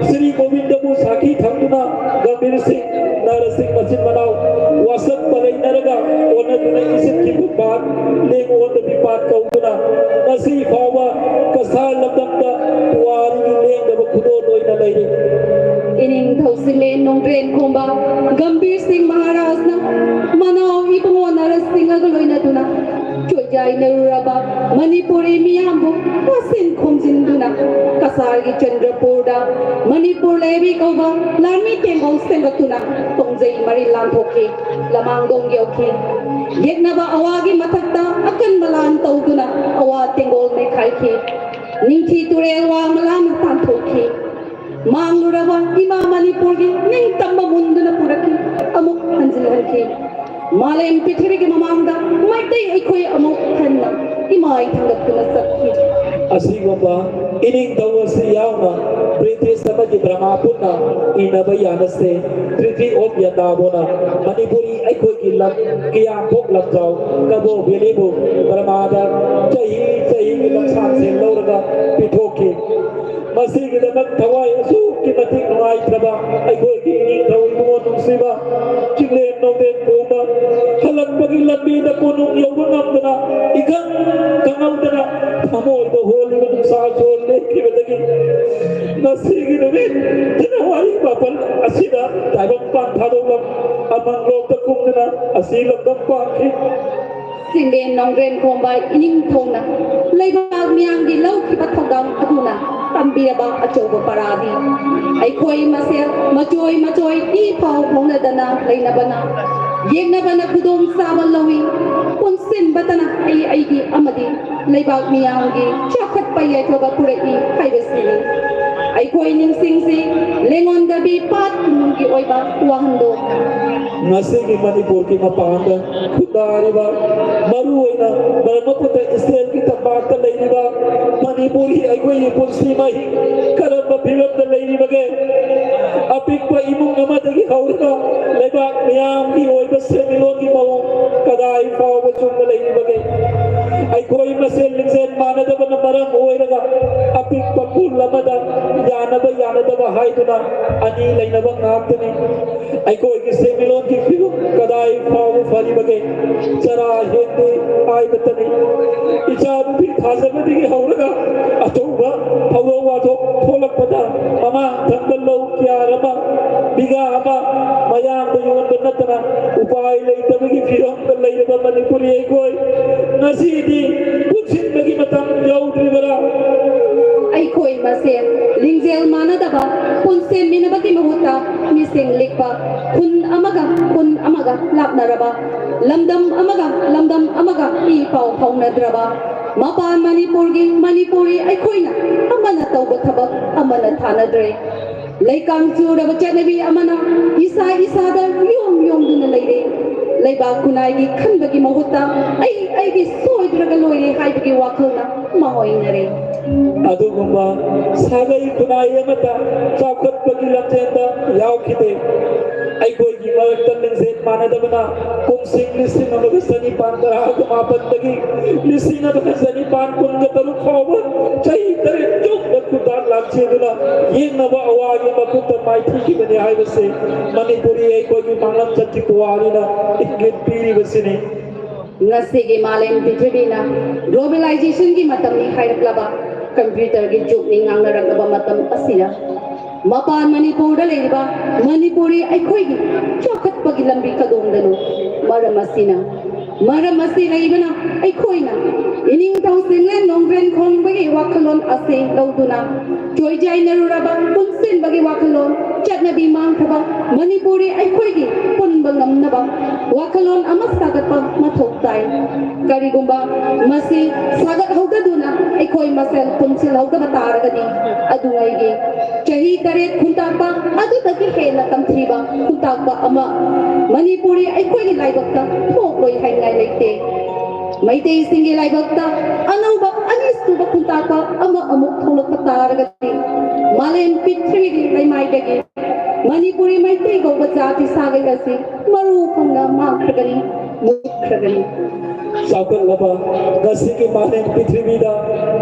ꯁ꯭ꯔꯤ ꯒꯣꯕꯤꯟꯗꯕꯨ ꯁꯥꯈꯤ ꯊꯝꯗꯨꯅ ꯒꯝꯚꯤꯔ ꯁꯤꯡ, ꯅꯔ ꯁꯤꯡ ꯃꯆꯤꯟ ꯃꯅꯥꯎ ꯋꯥꯁꯛꯄ ꯂꯩꯅꯔꯒ ꯑꯣꯟꯅꯗꯨꯅ ꯏꯁꯤꯠꯈꯤꯕ ꯄꯥꯠ, ꯂꯦꯡ ꯑꯣꯟꯗꯕꯤ ꯄꯥꯠ ꯀꯧꯗꯨꯅ ꯉꯁꯤ ꯐꯥꯎꯕ ꯀꯁꯥꯔ ꯂꯝꯗꯝꯗ ꯄꯨꯋꯥꯔꯤꯒꯤ ꯂꯦꯡꯗꯕ ꯈꯨꯗꯣꯜ ꯑꯣꯏꯅ ꯂꯩꯔꯤ꯫ ꯏꯅꯤꯡꯊꯧ ꯁꯤꯂꯦꯟ ꯅꯣꯡꯗ꯭ꯔꯦꯟ ꯈꯣꯡꯕ ꯒꯝꯚꯤꯔ ꯁꯤꯡ ꯃꯍꯥꯔꯥꯖꯅ ꯃꯅꯥꯎ ꯏꯕꯨꯡꯉꯣ ꯅꯔ ꯁꯤꯡꯍꯒ ꯂꯣꯏꯅꯗꯨꯅ ꯆꯣꯏꯖꯥꯏꯅꯔꯨꯔꯕ ꯃꯅꯤꯄꯨꯔꯤ ꯃꯤꯌꯥꯝꯕꯨ ꯋꯥꯁꯤꯟ ꯈꯣꯝꯖꯤꯟꯗꯨꯅ ꯀꯁꯥꯔꯒꯤ ꯆꯟꯗ꯭ꯔꯄꯨꯔꯗ ꯃꯅꯤꯄꯨꯔ ꯂꯩꯕꯤ ꯀꯧꯕ ꯂꯥꯟꯃꯤ ꯇꯦꯡꯒꯣꯜ ꯁꯦꯝꯒꯠꯇꯨꯅ ꯇꯣꯡꯖꯩ ꯃꯔꯤꯜ ꯂꯥꯟꯊꯣꯛꯈꯤ꯫ ꯂꯃꯥꯡꯗꯣꯡ ꯌꯧꯈꯤ꯫ ꯌꯦꯛꯅꯕ ꯑꯋꯥꯒꯤ ꯃꯊꯛꯇ ꯑꯀꯟꯕ ꯂꯥꯟ ꯇꯧꯗꯨꯅ ꯑꯋꯥ ꯇꯦꯡꯒꯣꯜ ꯅꯩꯈꯥꯏꯈꯤ꯫ ꯅꯤꯡꯊꯤ ꯇꯨꯔꯦꯜ ꯋꯥꯡꯃ ꯂꯥꯟꯅ ꯇꯥꯟꯊꯣꯛꯈꯤ꯫ ꯃꯥꯡꯂꯨꯔꯕ ꯏꯃꯥ ꯃꯅꯤꯄꯨꯔꯒꯤ ꯅꯤꯡꯇꯝꯕ ꯃꯨꯟꯗꯨꯅ ꯄꯨꯔꯛꯈꯤ, ꯑꯃꯨꯛ ꯍꯟꯖꯤꯜꯍꯟꯈꯤ꯫ ꯃꯥꯂꯦꯝ ꯄ꯭ꯔꯤꯊꯤꯕꯤꯒꯤ ꯃꯃꯥꯡꯗ ꯃꯩꯇꯩ ꯑꯩꯈꯣꯏ ꯑꯃꯨꯛ ꯍꯟꯅ ꯏꯃꯥꯏ ꯊꯥꯡꯒꯠꯇꯨꯅ ꯆꯠꯈꯤ꯫ ꯑꯁꯤꯒꯨꯝꯕ ꯏꯅꯤꯡꯊꯧ ꯑꯁꯤ ꯌꯥꯎꯅ ꯕ꯭ꯔꯤꯇꯤꯁ ꯑꯃꯗꯤ ꯕꯔꯃꯥ ꯄꯨꯟꯅ ꯏꯅꯕ ꯌꯥꯅꯁꯦ꯫ Treaty of Yandabo ꯅ ꯃꯅꯤꯄꯨꯔꯤ ꯑꯩꯈꯣꯏꯒꯤ ꯂꯝ ꯀꯤꯌꯥꯝꯄꯣꯛ ꯂꯝꯖꯥꯎ ꯀꯕꯣ ꯚꯦꯂꯤꯕꯨ ꯕꯔꯃꯥꯗ ꯆꯍꯤ ꯆꯍꯤꯒꯤ ꯂꯝꯁꯥꯡꯁꯦ ꯂꯧꯔꯒ ꯄꯤꯊꯣꯛꯈꯤ꯫ ꯃꯁꯤꯒꯤꯗꯃꯛ ꯊꯋꯥꯏ ꯑꯁꯨꯛꯀꯤ ꯃꯇꯤꯛ ꯅꯨꯡꯉꯥꯏꯇ꯭ꯔꯕ ꯑꯩꯈꯣꯏꯒꯤ ꯏꯅꯤꯡꯊꯧ ꯏꯕꯨꯡꯉꯣ ꯅꯨꯡꯁꯤꯕ ꯆꯤꯡꯂꯦꯟ ꯅꯣꯡꯗꯦꯟ ꯄꯨꯝꯕ ꯍꯜꯂꯛꯄꯒꯤ ꯂꯝꯕꯤꯗ ꯀꯣꯅꯨꯡ ꯌꯧꯕ ꯉꯝꯗꯅ ꯏꯈꯪ ꯈꯪꯍꯧꯗꯅ ꯊꯃꯣꯏꯗ ꯍꯣꯜꯂꯤꯕ ꯅꯨꯡꯁꯥ ꯁꯣꯔ ꯂꯦꯞꯈꯤꯕꯗꯒꯤ ꯉꯁꯤꯒꯤ ꯅꯨꯃꯤꯠ ꯖꯅꯋꯥꯔꯤ ꯃꯥꯄꯟ ꯑꯁꯤꯗ ꯇꯥꯏꯕꯪ ꯄꯥꯟ ꯊꯥꯗꯣꯛꯂꯝ ꯑꯃꯥꯡꯂꯣꯝꯗ ꯀꯨꯝꯗꯨꯅ ꯑꯁꯤ ꯂꯝꯗꯝ ꯄꯥꯟꯈꯤ꯫ ꯆꯤꯡꯂꯦꯟ ꯅꯣꯡꯗ꯭ꯔꯦꯟ ꯈꯣꯝꯕ ꯏꯅꯤꯡꯊꯧꯅ ꯂꯩꯕꯥꯛ ꯃꯤꯌꯥꯝꯒꯤ ꯂꯧꯈꯤꯕ ꯊꯧꯗꯥꯡ ꯑꯗꯨꯅ ꯇꯝꯕꯤꯔꯕ ꯑꯆꯧꯕ ꯄꯔꯥꯗꯤ ꯑꯩꯈꯣꯏ ꯃꯁꯦꯜ ꯃꯆꯣꯏ ꯃꯆꯣꯏ ꯏ ꯄꯥꯎ ꯐꯥꯎꯅꯗꯅ ꯂꯩꯅꯕꯅ, ꯌꯦꯛꯅꯕꯅ ꯈꯨꯗꯣꯡ ꯆꯥꯕ ꯂꯧꯏ꯫ ꯄꯨꯟꯁꯤꯟꯕꯇꯅ ꯑꯩ ꯑꯩꯒꯤ ꯑꯃꯗꯤ ꯂꯩꯕꯥꯛ ꯃꯤꯌꯥꯝꯒꯤ ꯆꯥꯎꯈꯠꯄ ꯌꯥꯏꯐꯕ ꯄꯨꯔꯛꯏ ꯍꯥꯏꯕꯁꯤꯅꯤ꯫ ꯑꯩꯈꯣꯏ ꯅꯤꯡꯁꯤꯡꯁꯤ ꯂꯦꯡꯉꯣꯟꯗꯕꯤ ꯄꯥꯠ ꯀꯨꯝꯒꯤ ꯑꯣꯏꯕ ꯋꯥꯍꯟꯗꯣꯛ꯫ ꯉꯁꯤꯒꯤ ꯃꯅꯤꯄꯨꯔꯒꯤ ꯃꯄꯥꯟꯗ ꯈꯨꯟꯗꯥꯔꯤꯕ, ꯃꯔꯨꯑꯣꯏꯅ ꯕ꯭ꯔꯍꯃꯄꯨꯇ꯭ꯔ ꯏꯁꯇꯦꯠꯀꯤ ꯇꯝꯄꯥꯛꯇ ꯂꯩꯔꯤꯕ ꯃꯅꯤꯄꯨꯔꯒꯤ ꯑꯩꯈꯣꯏꯒꯤ ꯄꯨꯟꯁꯤ ꯃꯍꯤꯡ ꯀꯔꯝꯕ ꯐꯤꯕꯝꯗ ꯂꯩꯔꯤꯕꯒꯦ? ꯑꯄꯤꯛꯄ ꯏꯃꯨꯡ ꯑꯃꯗꯒꯤ ꯍꯧꯔꯒ ꯂꯩꯕꯥꯛ ꯃꯤꯌꯥꯝꯒꯤ ꯑꯣꯏꯕ ꯁꯦꯟꯃꯤꯠꯂꯣꯟꯒꯤ ꯃꯑꯣꯡ ꯀꯗꯥꯏ ꯐꯥꯎꯕ ꯆꯨꯝꯅ ꯂꯩꯔꯤꯕꯒꯦ? ꯑꯩꯈꯣꯏ ꯃꯁꯦꯜ ꯂꯤꯡꯖꯦꯜ ꯃꯥꯟꯅꯗꯕꯅ ꯃꯔꯝ ꯑꯣꯏꯔꯒ ꯑꯄꯤꯛꯄ ꯈꯨꯜ ꯑꯃꯗ ꯌꯥꯅꯕ ꯌꯥꯅꯗꯕ ꯍꯥꯏꯗꯨꯅ ꯑꯅꯤ ꯂꯩꯅꯕ ꯉꯥꯛꯇꯅꯤ꯫ ꯑꯩꯈꯣꯏꯒꯤ ꯁꯦꯟꯃꯤꯠꯂꯣꯟꯒꯤ ꯐꯤꯕꯝ ꯀꯗꯥꯏ ꯐꯥꯎꯕ ꯐꯔꯤꯕꯒꯦ? ꯆꯔꯥ ꯍꯦꯟꯗꯦ ꯍꯥꯏꯕꯇꯅꯤ꯫ ꯏꯆꯥ ꯅꯨꯄꯤ ꯊꯥꯖꯕꯗꯒꯤ ꯍꯧꯔꯒ ꯑꯆꯧꯕ ꯊꯧꯗꯣꯛ ꯋꯥꯊꯣꯛ ꯊꯣꯛꯂꯛꯄꯗ ꯃꯃꯥꯡ ꯊꯪꯕ ꯂꯧ ꯀꯤꯌꯥꯔ ꯑꯃ, ꯕꯤꯘꯥ ꯑꯃ ꯃꯌꯥꯝꯗ ꯌꯣꯟꯕ ꯅꯠꯇꯅ ꯎꯄꯥꯏ ꯂꯩꯇꯕꯒꯤ ꯐꯤꯕꯝꯗ ꯂꯩꯔꯕ ꯃꯅꯤꯄꯨꯔꯤ ꯑꯩꯈꯣꯏ ꯉꯁꯤꯗꯤ ꯄꯨꯟꯁꯤꯟꯕꯒꯤ ꯃꯇꯝ ꯌꯧꯗ꯭ꯔꯤꯕꯔꯥ? ꯑꯩꯈꯣꯏ ꯃꯁꯦꯜ ꯂꯤꯡꯖꯦꯜ ꯃꯥꯟꯅꯗꯕ ꯄꯨꯟꯁꯦꯟꯃꯤꯟꯅꯕꯒꯤ ꯃꯍꯨꯠꯇ ꯃꯤꯁꯤꯡ ꯂꯤꯛꯄ, ꯈꯨꯟ ꯑꯃꯒ ꯈꯨꯟ ꯑꯃꯒ ꯂꯥꯞꯅꯔꯕ, ꯂꯝꯗꯝ ꯑꯃꯒ ꯂꯝꯗꯝ ꯑꯃꯒ ꯏ ꯄꯥꯎ ꯐꯥꯎꯅꯗ꯭ꯔꯕ, ꯃꯄꯥꯟ ꯃꯅꯤꯄꯨꯔꯒꯤ ꯃꯅꯤꯄꯨꯔꯤ ꯑꯩꯈꯣꯏꯅ ꯑꯃꯅ ꯇꯧꯕ ꯊꯕꯛ ꯑꯃꯅ ꯊꯥꯅꯗ꯭ꯔꯦ꯫ ꯂꯩꯀꯥꯡ ꯆꯨꯔꯕ ꯆꯠꯅꯕꯤ ꯑꯃꯅ ꯏꯁꯥ ꯏꯁꯥꯗ ꯌꯣꯝ ꯌꯣꯝꯗꯨꯅ ꯂꯩꯔꯦ꯫ ꯂꯩꯕꯥꯛ ꯈꯨꯟꯅꯥꯏꯒꯤ ꯈꯟꯕꯒꯤ ꯃꯍꯨꯠꯇ ꯑꯩ ꯑꯩꯒꯤ ꯁꯣꯏꯗ꯭ꯔꯒ ꯂꯣꯏꯔꯦ ꯍꯥꯏꯕꯒꯤ ꯋꯥꯈꯜꯅ ꯑꯃ ꯑꯣꯏꯅꯔꯦ꯫ ꯑꯗꯨꯒꯨꯝꯕ ꯁꯥꯒꯩ ꯈꯨꯟꯅꯥꯏ ꯑꯃꯠꯇ ꯆꯥꯎꯈꯠꯄꯒꯤ ꯂꯝꯖꯦꯜꯗ ꯌꯥꯎꯈꯤꯗꯦ꯫ ꯑꯩꯈꯣꯏꯒꯤ ꯃꯔꯛꯇ ꯂꯤꯡꯖꯦꯜ ꯃꯥꯟꯅꯗꯕꯅ ꯀꯨꯝꯁꯤꯡ ꯂꯤꯁꯤꯡ ꯑꯃꯒ ꯆꯅꯤꯄꯥꯟ ꯇꯔꯥꯒ ꯃꯥꯄꯟꯗꯒꯤ ꯂꯤꯁꯤꯡ ꯑꯃꯒ ꯆꯅꯤꯄꯥꯟ ꯀꯨꯟꯒ ꯇꯔꯨꯛ ꯐꯥꯎꯕ ꯆꯍꯤ ꯇꯔꯦꯠ ꯆꯨꯞꯅ ꯈꯨꯟꯇꯥꯛ ꯂꯥꯛꯆꯗꯨꯅ ꯌꯦꯛꯅꯕ ꯑꯋꯥꯒꯤ ꯃꯈꯨꯠꯇ ꯃꯥꯏꯊꯤꯈꯤꯕꯅꯤ ꯍꯥꯏꯕꯁꯤ ꯃꯅꯤꯄꯨꯔꯤ ꯑꯩꯈꯣꯏꯒꯤ ꯃꯥꯡꯂꯝ ꯆꯠꯈꯤ ꯄꯨꯋꯥꯔꯤꯅ ꯏꯪꯒꯤꯠ ꯄꯤꯔꯤꯕꯁꯤꯅꯤ꯫ ꯉꯁꯤꯒꯤ ꯃꯥꯂꯦꯝ ꯄ꯭ꯔꯤꯊꯤꯕꯤꯅ globalizationꯒꯤ ꯃꯇꯝꯅꯤ ꯍꯥꯏꯔꯛꯂꯕ, computerꯒꯤ ꯖꯨꯒꯅꯤ ꯉꯥꯡꯅꯔꯛꯂꯕ ꯃꯇꯝ ꯑꯁꯤꯗ ꯃꯄꯥꯟ ꯃꯅꯤꯄꯨꯔꯗ ꯂꯩꯔꯤꯕ ꯃꯅꯤꯄꯨꯔꯤ ꯑꯩꯈꯣꯏꯒꯤ ꯆꯥꯎꯈꯠꯄꯒꯤ ꯂꯝꯕꯤ ꯀꯗꯣꯝꯗꯅꯣ? ꯃꯔꯝ ꯑꯁꯤꯅ, ꯃꯔꯝ ꯑꯁꯤ ꯂꯩꯕꯅ ꯑꯩꯈꯣꯏꯅ ꯏꯅꯤꯡꯊꯧ ꯆꯤꯡꯂꯦꯟ ꯅꯣꯡꯗ꯭ꯔꯦꯟ ꯈꯣꯡꯕꯒꯤ ꯋꯥꯈꯜꯂꯣꯟ ꯑꯁꯤ ꯂꯧꯗꯨꯅ ꯆꯣꯏꯖꯥꯏꯅꯔꯨꯔꯕ ꯄꯨꯟꯁꯤꯟꯕꯒꯤ ꯋꯥꯈꯜꯂꯣꯟ, ꯆꯠꯅꯕꯤ ꯃꯥꯡꯈ꯭ꯔꯕ ꯃꯅꯤꯄꯨꯔꯤ ꯑꯩꯈꯣꯏꯒꯤ ꯄꯨꯟꯕ ꯉꯝꯅꯕ ꯋꯥꯈꯜꯂꯣꯟ ꯑꯃ ꯁꯥꯒꯠꯄ ꯃꯊꯧ ꯇꯥꯏ꯫ ꯀꯔꯤꯒꯨꯝꯕ ꯃꯁꯤ ꯁꯥꯒꯠꯍꯧꯗꯗꯨꯅ ꯑꯩꯈꯣꯏ ꯃꯁꯦꯜ ꯄꯨꯟꯁꯤꯜꯍꯧꯗꯕ ꯇꯥꯔꯒꯗꯤ, ꯑꯗꯨꯉꯩꯒꯤ ꯆꯍꯤ ꯇꯔꯦꯠ ꯈꯨꯟꯇꯥꯛꯄ ꯑꯗꯨꯗꯒꯤ ꯍꯦꯟꯅ ꯇꯝꯊꯤꯕ ꯈꯨꯟꯇꯥꯛꯄ ꯑꯃ ꯃꯅꯤꯄꯨꯔꯤ ꯑꯩꯈꯣꯏꯒꯤ ꯂꯥꯏꯕꯛꯇ ꯊꯣꯛꯂꯣꯏ ꯍꯥꯏꯅꯤꯡꯉꯥꯏ ꯂꯩꯇꯦ꯫ ꯃꯩꯇꯩꯁꯤꯡꯒꯤ ꯂꯥꯏꯕꯛꯇ ꯑꯅꯧꯕ ꯑꯅꯤꯁꯨꯕ ꯈꯨꯟꯇꯥꯛꯄ ꯑꯃ ꯑꯃꯨꯛ ꯊꯣꯛꯂꯛꯄ ꯇꯥꯔꯒꯗꯤ, ꯃꯥꯂꯦꯝ ꯄ꯭ꯔꯤꯊꯤꯕꯤꯒꯤ ꯂꯩꯃꯥꯏꯗꯒꯤ ꯃꯅꯤꯄꯨꯔꯤ ꯃꯩꯇꯩ ꯀꯧꯕ ꯖꯥꯇꯤ ꯁꯥꯒꯩ ꯑꯁꯤ ꯃꯔꯨ ꯐꯪꯅ ꯃꯥꯡꯈ꯭ꯔꯒꯅꯤ, ꯃꯨꯠꯈ꯭ꯔꯒꯅꯤ꯫ ꯆꯥꯎꯈꯠꯂꯕ ꯉꯁꯤꯒꯤ ꯃꯥꯂꯦꯝ ꯄ꯭ꯔꯤꯊꯤꯕꯤꯗ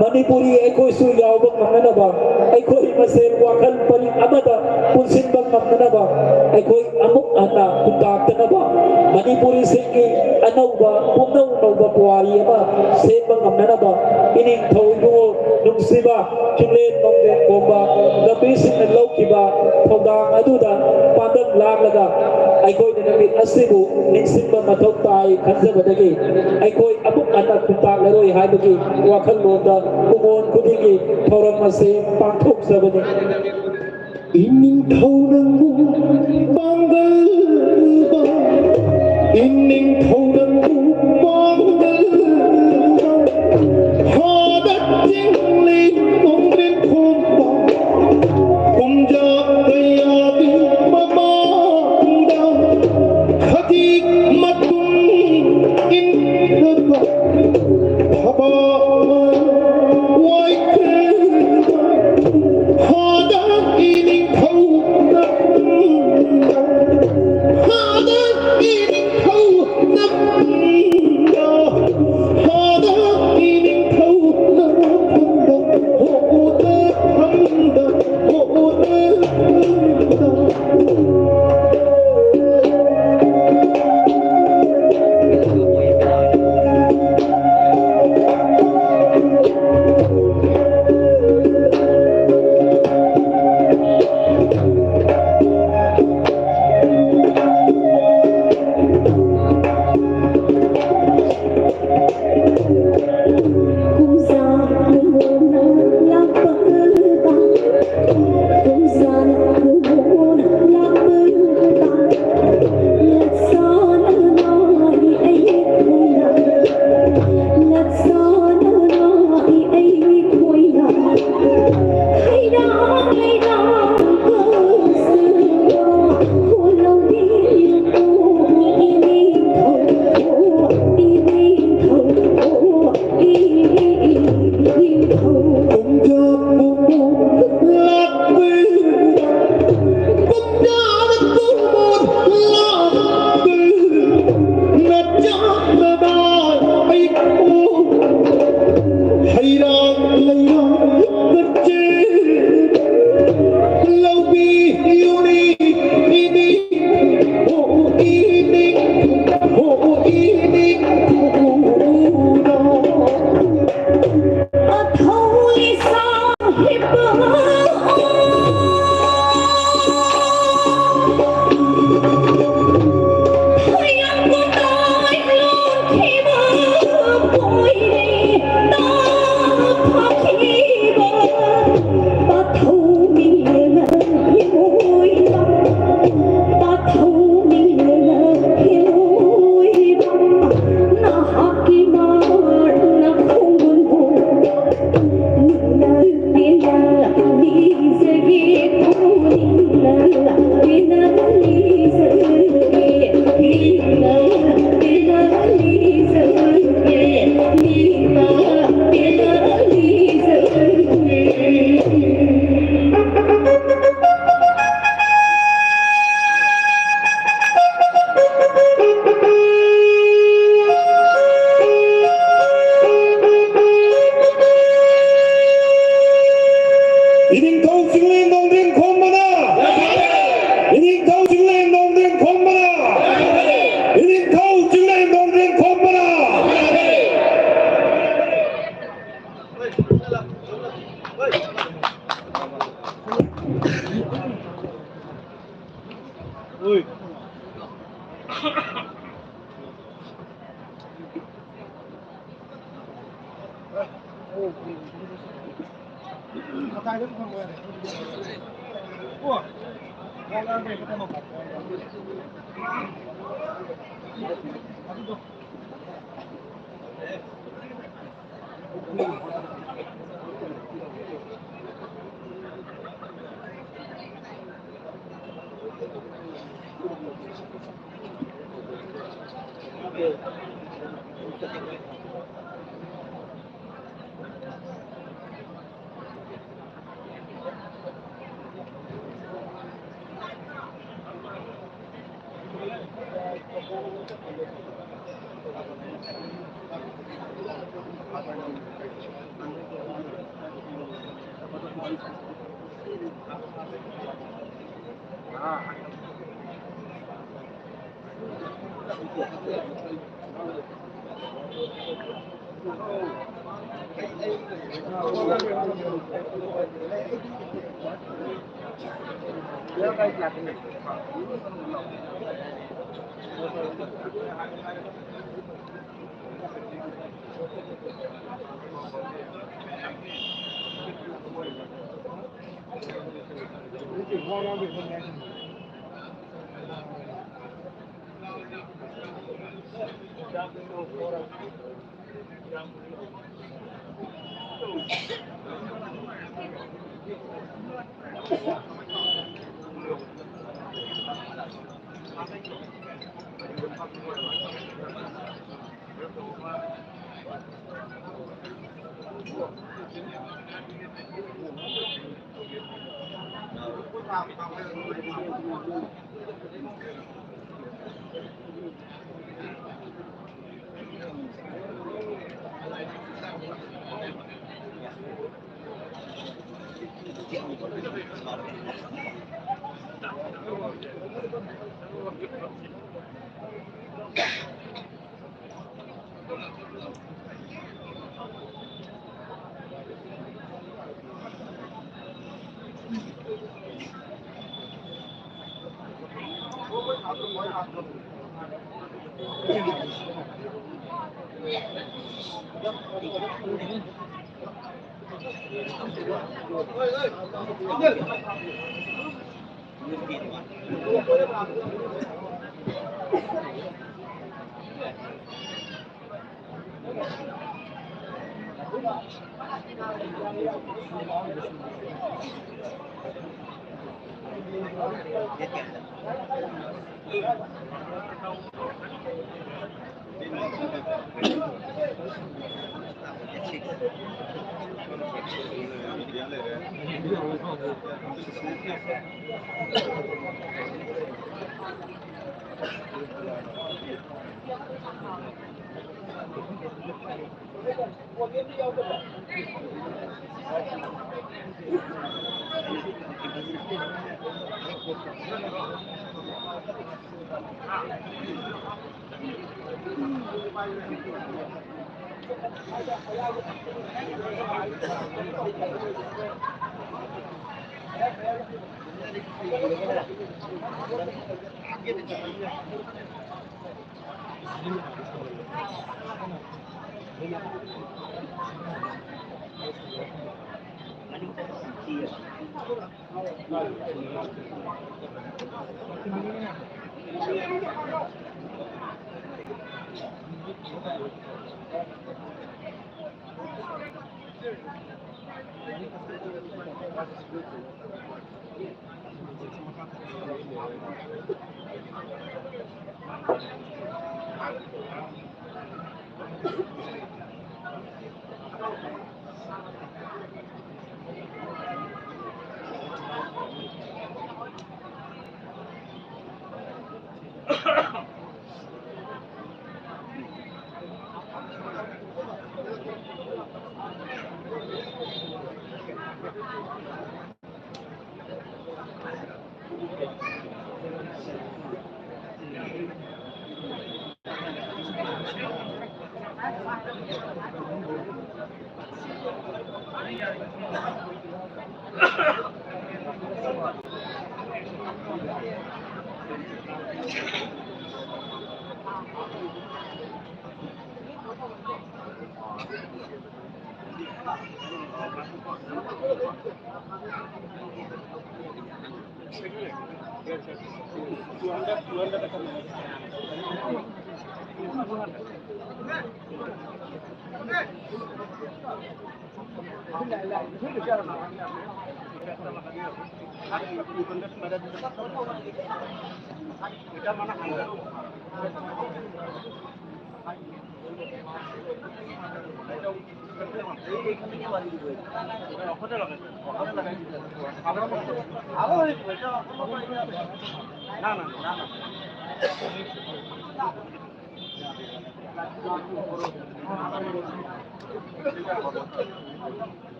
ꯃꯅꯤꯄꯨꯔꯤ ꯑꯩꯈꯣꯏꯁꯨ ꯌꯥꯎꯕ ꯉꯝꯅꯅꯕ, ꯑꯩꯈꯣꯏ ꯃꯁꯦꯜ ꯋꯥꯈꯜ ꯄꯔꯤꯡ ꯑꯃꯗ ꯄꯨꯟꯁꯤꯟꯕ ꯉꯝꯅꯅꯕ, ꯑꯩꯈꯣꯏ ꯑꯃꯨꯛ ꯍꯟꯅ ꯈꯨꯟꯇꯥꯛꯇꯅꯕ, ꯃꯅꯤꯄꯨꯔꯤꯁꯤꯡꯒꯤ ꯑꯅꯧꯕ, ꯄꯨꯝꯅꯧ ꯅꯧꯕ ꯄꯨꯋꯥꯔꯤ ꯑꯃ ꯁꯦꯝꯕ ꯉꯝꯅꯅꯕ ꯏꯅꯤꯡꯊꯧ ꯏꯕꯨꯡꯉꯣ ꯅꯨꯡꯁꯤꯕ ꯆꯤꯡꯂꯦꯟ ꯅꯣꯡꯗꯦꯟ ꯀꯣꯝꯕ ꯒꯝꯚꯤꯔ ꯁꯤꯡꯅ ꯂꯧꯈꯤꯕ ꯊꯧꯗꯥꯡ ꯑꯗꯨꯗ ꯄꯥꯟꯗꯝ ꯂꯥꯡꯂꯒ ꯑꯩꯈꯣꯏꯅ ꯅꯨꯃꯤꯠ ꯑꯁꯤꯕꯨ ꯅꯤꯡꯁꯤꯡꯕ ꯃꯊꯧ ꯇꯥꯏ ꯈꯟꯖꯕꯗꯒꯤ ꯑꯩꯈꯣꯏ ꯑꯃꯨꯛ ꯍꯟꯅ ꯈꯨꯟꯇꯥꯛꯂꯔꯣꯏ ꯍꯥꯏꯕꯒꯤ ꯋꯥꯈꯜꯂꯣꯟꯗ ꯀꯨꯃꯣꯟ ꯈꯨꯗꯤꯡꯒꯤ ꯊꯧꯔꯝ ꯑꯁꯤ ꯄꯥꯡꯊꯣꯛꯆꯕꯅꯤ꯫ ꯏꯅꯤꯡꯊꯧ ꯅꯪꯕꯨ ꯄꯥꯡꯒꯜ ꯄꯨꯕ, ꯏꯅꯤꯡꯊꯧ ꯅꯪꯕꯨ ꯄꯥꯡꯒꯜ ꯄꯨꯕ, ꯍꯥꯗ ꯆꯤꯡꯂꯤ ꯅꯣꯡꯗ꯭ꯔꯦꯟ ꯈꯣꯡꯕ, ꯀꯨꯝꯖꯥ ꯀꯌꯥꯒꯤ ꯃꯃꯥꯡꯗ ꯈꯖꯤꯛ ꯃꯇꯨꯡ ꯏꯟꯈ꯭ꯔꯕ ꯊꯕꯛ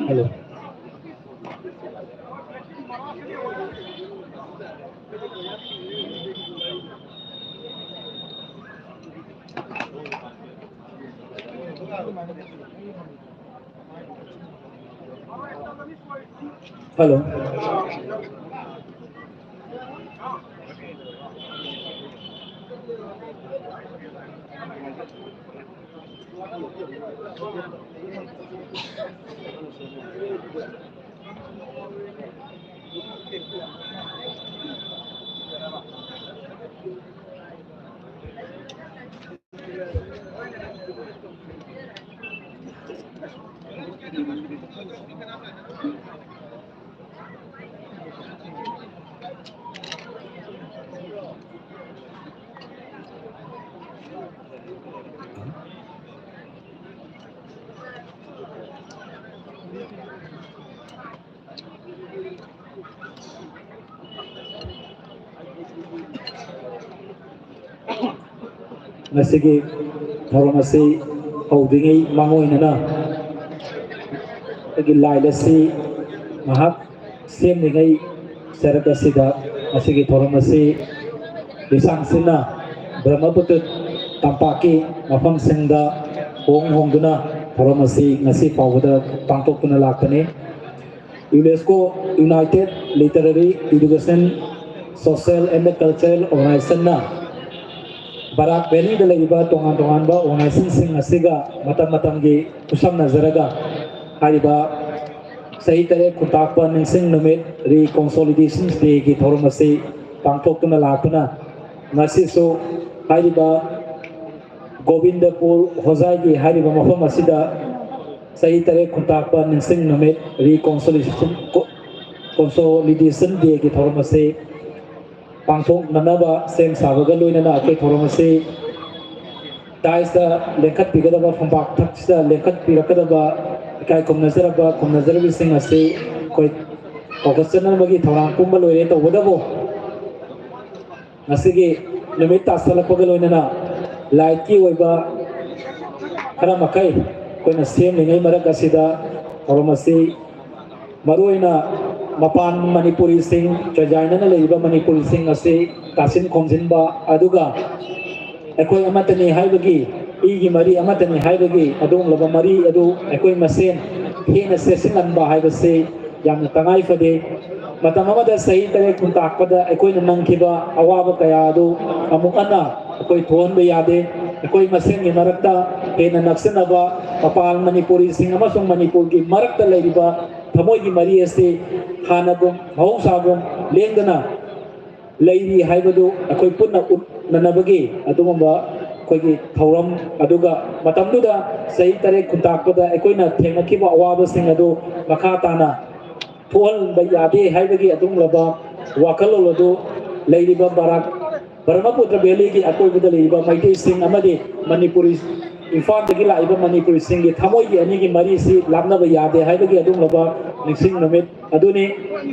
Hello. Hello. ꯉꯁꯤꯒꯤ ꯊꯧꯔꯝ ꯑꯁꯤ ꯍꯧꯗ꯭ꯔꯤꯉꯩ ꯃꯥꯡꯑꯣꯏꯅꯅ ꯑꯩꯒꯤ ꯂꯥꯏꯠ ꯑꯁꯤ ꯉꯥꯏꯍꯥꯛ ꯁꯦꯝꯂꯤꯉꯩ ꯆꯔꯛ ꯑꯁꯤꯗ ꯉꯁꯤꯒꯤ ꯊꯧꯔꯝ ꯑꯁꯤ ꯂꯤꯁꯥꯡꯁꯤꯟꯅ ꯕ꯭ꯔꯍ꯭ꯃꯄꯨꯇ꯭ꯔ ꯇꯝꯄꯥꯛꯀꯤ ꯃꯐꯝꯁꯤꯡꯗ ꯍꯣꯡ ꯍꯣꯡꯗꯨꯅ ꯊꯧꯔꯝ ꯑꯁꯤ ꯉꯁꯤ ꯐꯥꯎꯕꯗ ꯄꯥꯡꯊꯣꯛꯇꯨꯅ ꯂꯥꯛꯄꯅꯤ꯫ UNESCO, United Literary Education Social and Cultural Organizationꯅ ꯕꯔꯥꯛ ꯚꯦꯂꯤꯗ ꯂꯩꯔꯤꯕ ꯇꯣꯉꯥꯟ ꯇꯣꯉꯥꯟꯕ organizationꯁꯤꯡ ꯑꯁꯤꯒ ꯃꯇꯝ ꯃꯇꯝꯒꯤ ꯈꯨꯠꯁꯝꯅꯖꯔꯒ ꯍꯥꯏꯔꯤꯕ ꯆꯍꯤ ꯇꯔꯦꯠ ꯈꯨꯟꯇꯥꯛꯄ ꯅꯤꯡꯁꯤꯡ ꯅꯨꯃꯤꯠ Reconsolidation Dayꯒꯤ ꯊꯧꯔꯝ ꯑꯁꯤ ꯄꯥꯡꯊꯣꯛꯇꯨꯅ ꯂꯥꯛꯇꯨꯅ ꯉꯁꯤꯁꯨ ꯍꯥꯏꯔꯤꯕ ꯒꯣꯕꯤꯟꯗꯄꯨꯔ ꯍꯣꯖꯥꯏꯒꯤ ꯍꯥꯏꯔꯤꯕ ꯃꯐꯝ ꯑꯁꯤꯗ ꯆꯍꯤ ꯇꯔꯦꯠ ꯈꯨꯟꯇꯥꯛꯄ ꯅꯤꯡꯁꯤꯡ ꯅꯨꯃꯤꯠ Reconsolidation, Consolidation Dayꯒꯤ ꯊꯧꯔꯝ ꯑꯁꯤ ꯄꯥꯡꯊꯣꯛꯅꯅꯕ ꯁꯦꯝ ꯁꯥꯕꯒ ꯂꯣꯏꯅꯅ ꯑꯩꯈꯣꯏ ꯊꯧꯔꯝ ꯑꯁꯤ ꯗꯥꯏꯁꯇ ꯂꯦꯡꯈꯠꯄꯤꯒꯗꯕ, ꯐꯝꯄꯥꯛ ꯊꯛꯁꯤꯗ ꯂꯦꯡꯈꯠꯄꯤꯔꯛꯀꯗꯕ ꯏꯀꯥꯏ ꯈꯨꯝꯅꯖꯔꯕ ꯈꯨꯝꯅꯖꯔꯕꯤꯁꯤꯡ ꯑꯁꯤ ꯑꯩꯈꯣꯏ ꯀꯧꯈꯠꯆꯅꯕꯒꯤ ꯊꯧꯔꯥꯡ ꯄꯨꯝꯕ ꯂꯣꯏꯔꯦ꯫ ꯇꯧꯕꯇꯕꯨ ꯉꯁꯤꯒꯤ ꯅꯨꯃꯤꯠ ꯇꯥꯁꯜꯂꯛꯄꯒ ꯂꯣꯏꯅꯅ ꯂꯥꯏꯠꯀꯤ ꯑꯣꯏꯕ ꯈꯔ ꯃꯈꯩ ꯑꯩꯈꯣꯏꯅ ꯁꯦꯝꯂꯤꯉꯩ ꯃꯔꯛ ꯑꯁꯤꯗ ꯊꯧꯔꯝ ꯑꯁꯤ ꯃꯔꯨꯑꯣꯏꯅ ꯃꯄꯥꯟ ꯃꯅꯤꯄꯨꯔꯤꯁꯤꯡ, ꯆꯣꯏꯖꯥꯏꯅꯅ ꯂꯩꯔꯤꯕ ꯃꯅꯤꯄꯨꯔꯤꯁꯤꯡ ꯑꯁꯤ ꯇꯥꯁꯤꯟ ꯈꯣꯝꯖꯤꯟꯕ, ꯑꯗꯨꯒ ꯑꯩꯈꯣꯏ ꯑꯃꯠꯇꯅꯤ ꯍꯥꯏꯕꯒꯤ, ꯏꯒꯤ ꯃꯔꯤ ꯑꯃꯠꯇꯅꯤ ꯍꯥꯏꯕꯒꯤ ꯑꯗꯨꯒꯨꯝꯂꯕ ꯃꯔꯤ ꯑꯗꯨ ꯑꯩꯈꯣꯏ ꯃꯁꯦꯟ ꯍꯦꯟꯅ ꯆꯦꯠꯁꯤꯜꯍꯟꯕ ꯍꯥꯏꯕꯁꯤ ꯌꯥꯝꯅ ꯇꯉꯥꯏ ꯐꯗꯦ꯫ ꯃꯇꯝ ꯑꯃꯗ ꯆꯍꯤ ꯇꯔꯦꯠ ꯈꯨꯟꯇꯥꯛꯄꯗ ꯑꯩꯈꯣꯏꯅ ꯅꯪꯈꯤꯕ ꯑꯋꯥꯕ ꯀꯌꯥ ꯑꯗꯨ ꯑꯃꯨꯛ ꯍꯟꯅ ꯑꯩꯈꯣꯏ ꯊꯣꯛꯍꯟꯕ ꯌꯥꯗꯦ꯫ ꯑꯩꯈꯣꯏ ꯃꯁꯦꯟꯒꯤ ꯃꯔꯛꯇ ꯍꯦꯟꯅ ꯅꯛꯁꯤꯟꯅꯕ, ꯃꯄꯥꯟ ꯃꯅꯤꯄꯨꯔꯤꯁꯤꯡ ꯑꯃꯁꯨꯡ ꯃꯅꯤꯄꯨꯔꯒꯤ ꯃꯔꯛꯇ ꯂꯩꯔꯤꯕ ꯊꯃꯣꯏꯒꯤ ꯃꯔꯤ ꯑꯁꯤ ꯍꯥꯟꯅꯒꯨꯝ ꯃꯍꯧꯁꯥꯒꯨꯝ ꯂꯦꯡꯗꯅ ꯂꯩꯔꯤ ꯍꯥꯏꯕꯗꯨ ꯑꯩꯈꯣꯏ ꯄꯨꯟꯅ ꯎꯠꯅꯅꯕꯒꯤ ꯑꯗꯨꯒꯨꯝꯕ ꯑꯩꯈꯣꯏꯒꯤ ꯊꯧꯔꯝ, ꯑꯗꯨꯒ ꯃꯇꯝꯗꯨꯗ ꯆꯍꯤ ꯇꯔꯦꯠ ꯈꯨꯟꯇꯥꯛꯄꯗ ꯑꯩꯈꯣꯏꯅ ꯊꯦꯡꯅꯈꯤꯕ ꯑꯋꯥꯕꯁꯤꯡ ꯑꯗꯨ ꯃꯈꯥ ꯇꯥꯅ ꯊꯣꯛꯍꯟꯕ ꯌꯥꯗꯦ ꯍꯥꯏꯕꯒꯤ ꯑꯗꯨꯒꯨꯝꯂꯕ ꯋꯥꯈꯜꯂꯣꯟ ꯑꯗꯨ ꯂꯩꯔꯤꯕ ꯕꯔꯥꯛ ꯕ꯭ꯔꯍꯃꯄꯨꯇ꯭ꯔ ꯚꯦꯂꯤꯒꯤ ꯑꯀꯣꯏꯕꯗ ꯂꯩꯔꯤꯕ ꯃꯩꯇꯩꯁꯤꯡ ꯑꯃꯗꯤ ꯃꯅꯤꯄꯨꯔꯤ, ꯏꯝꯐꯥꯜꯗꯒꯤ ꯂꯥꯛꯏꯕ ꯃꯅꯤꯄꯨꯔꯤꯁꯤꯡꯒꯤ ꯊꯃꯣꯏꯒꯤ ꯑꯅꯤꯒꯤ ꯃꯔꯤꯁꯤ ꯂꯥꯞꯅꯕ ꯌꯥꯗꯦ ꯍꯥꯏꯕꯒꯤ ꯑꯗꯨꯒꯨꯝꯂꯕ ꯅꯤꯡꯁꯤꯡ ꯅꯨꯃꯤꯠ ꯑꯗꯨꯅꯤ꯫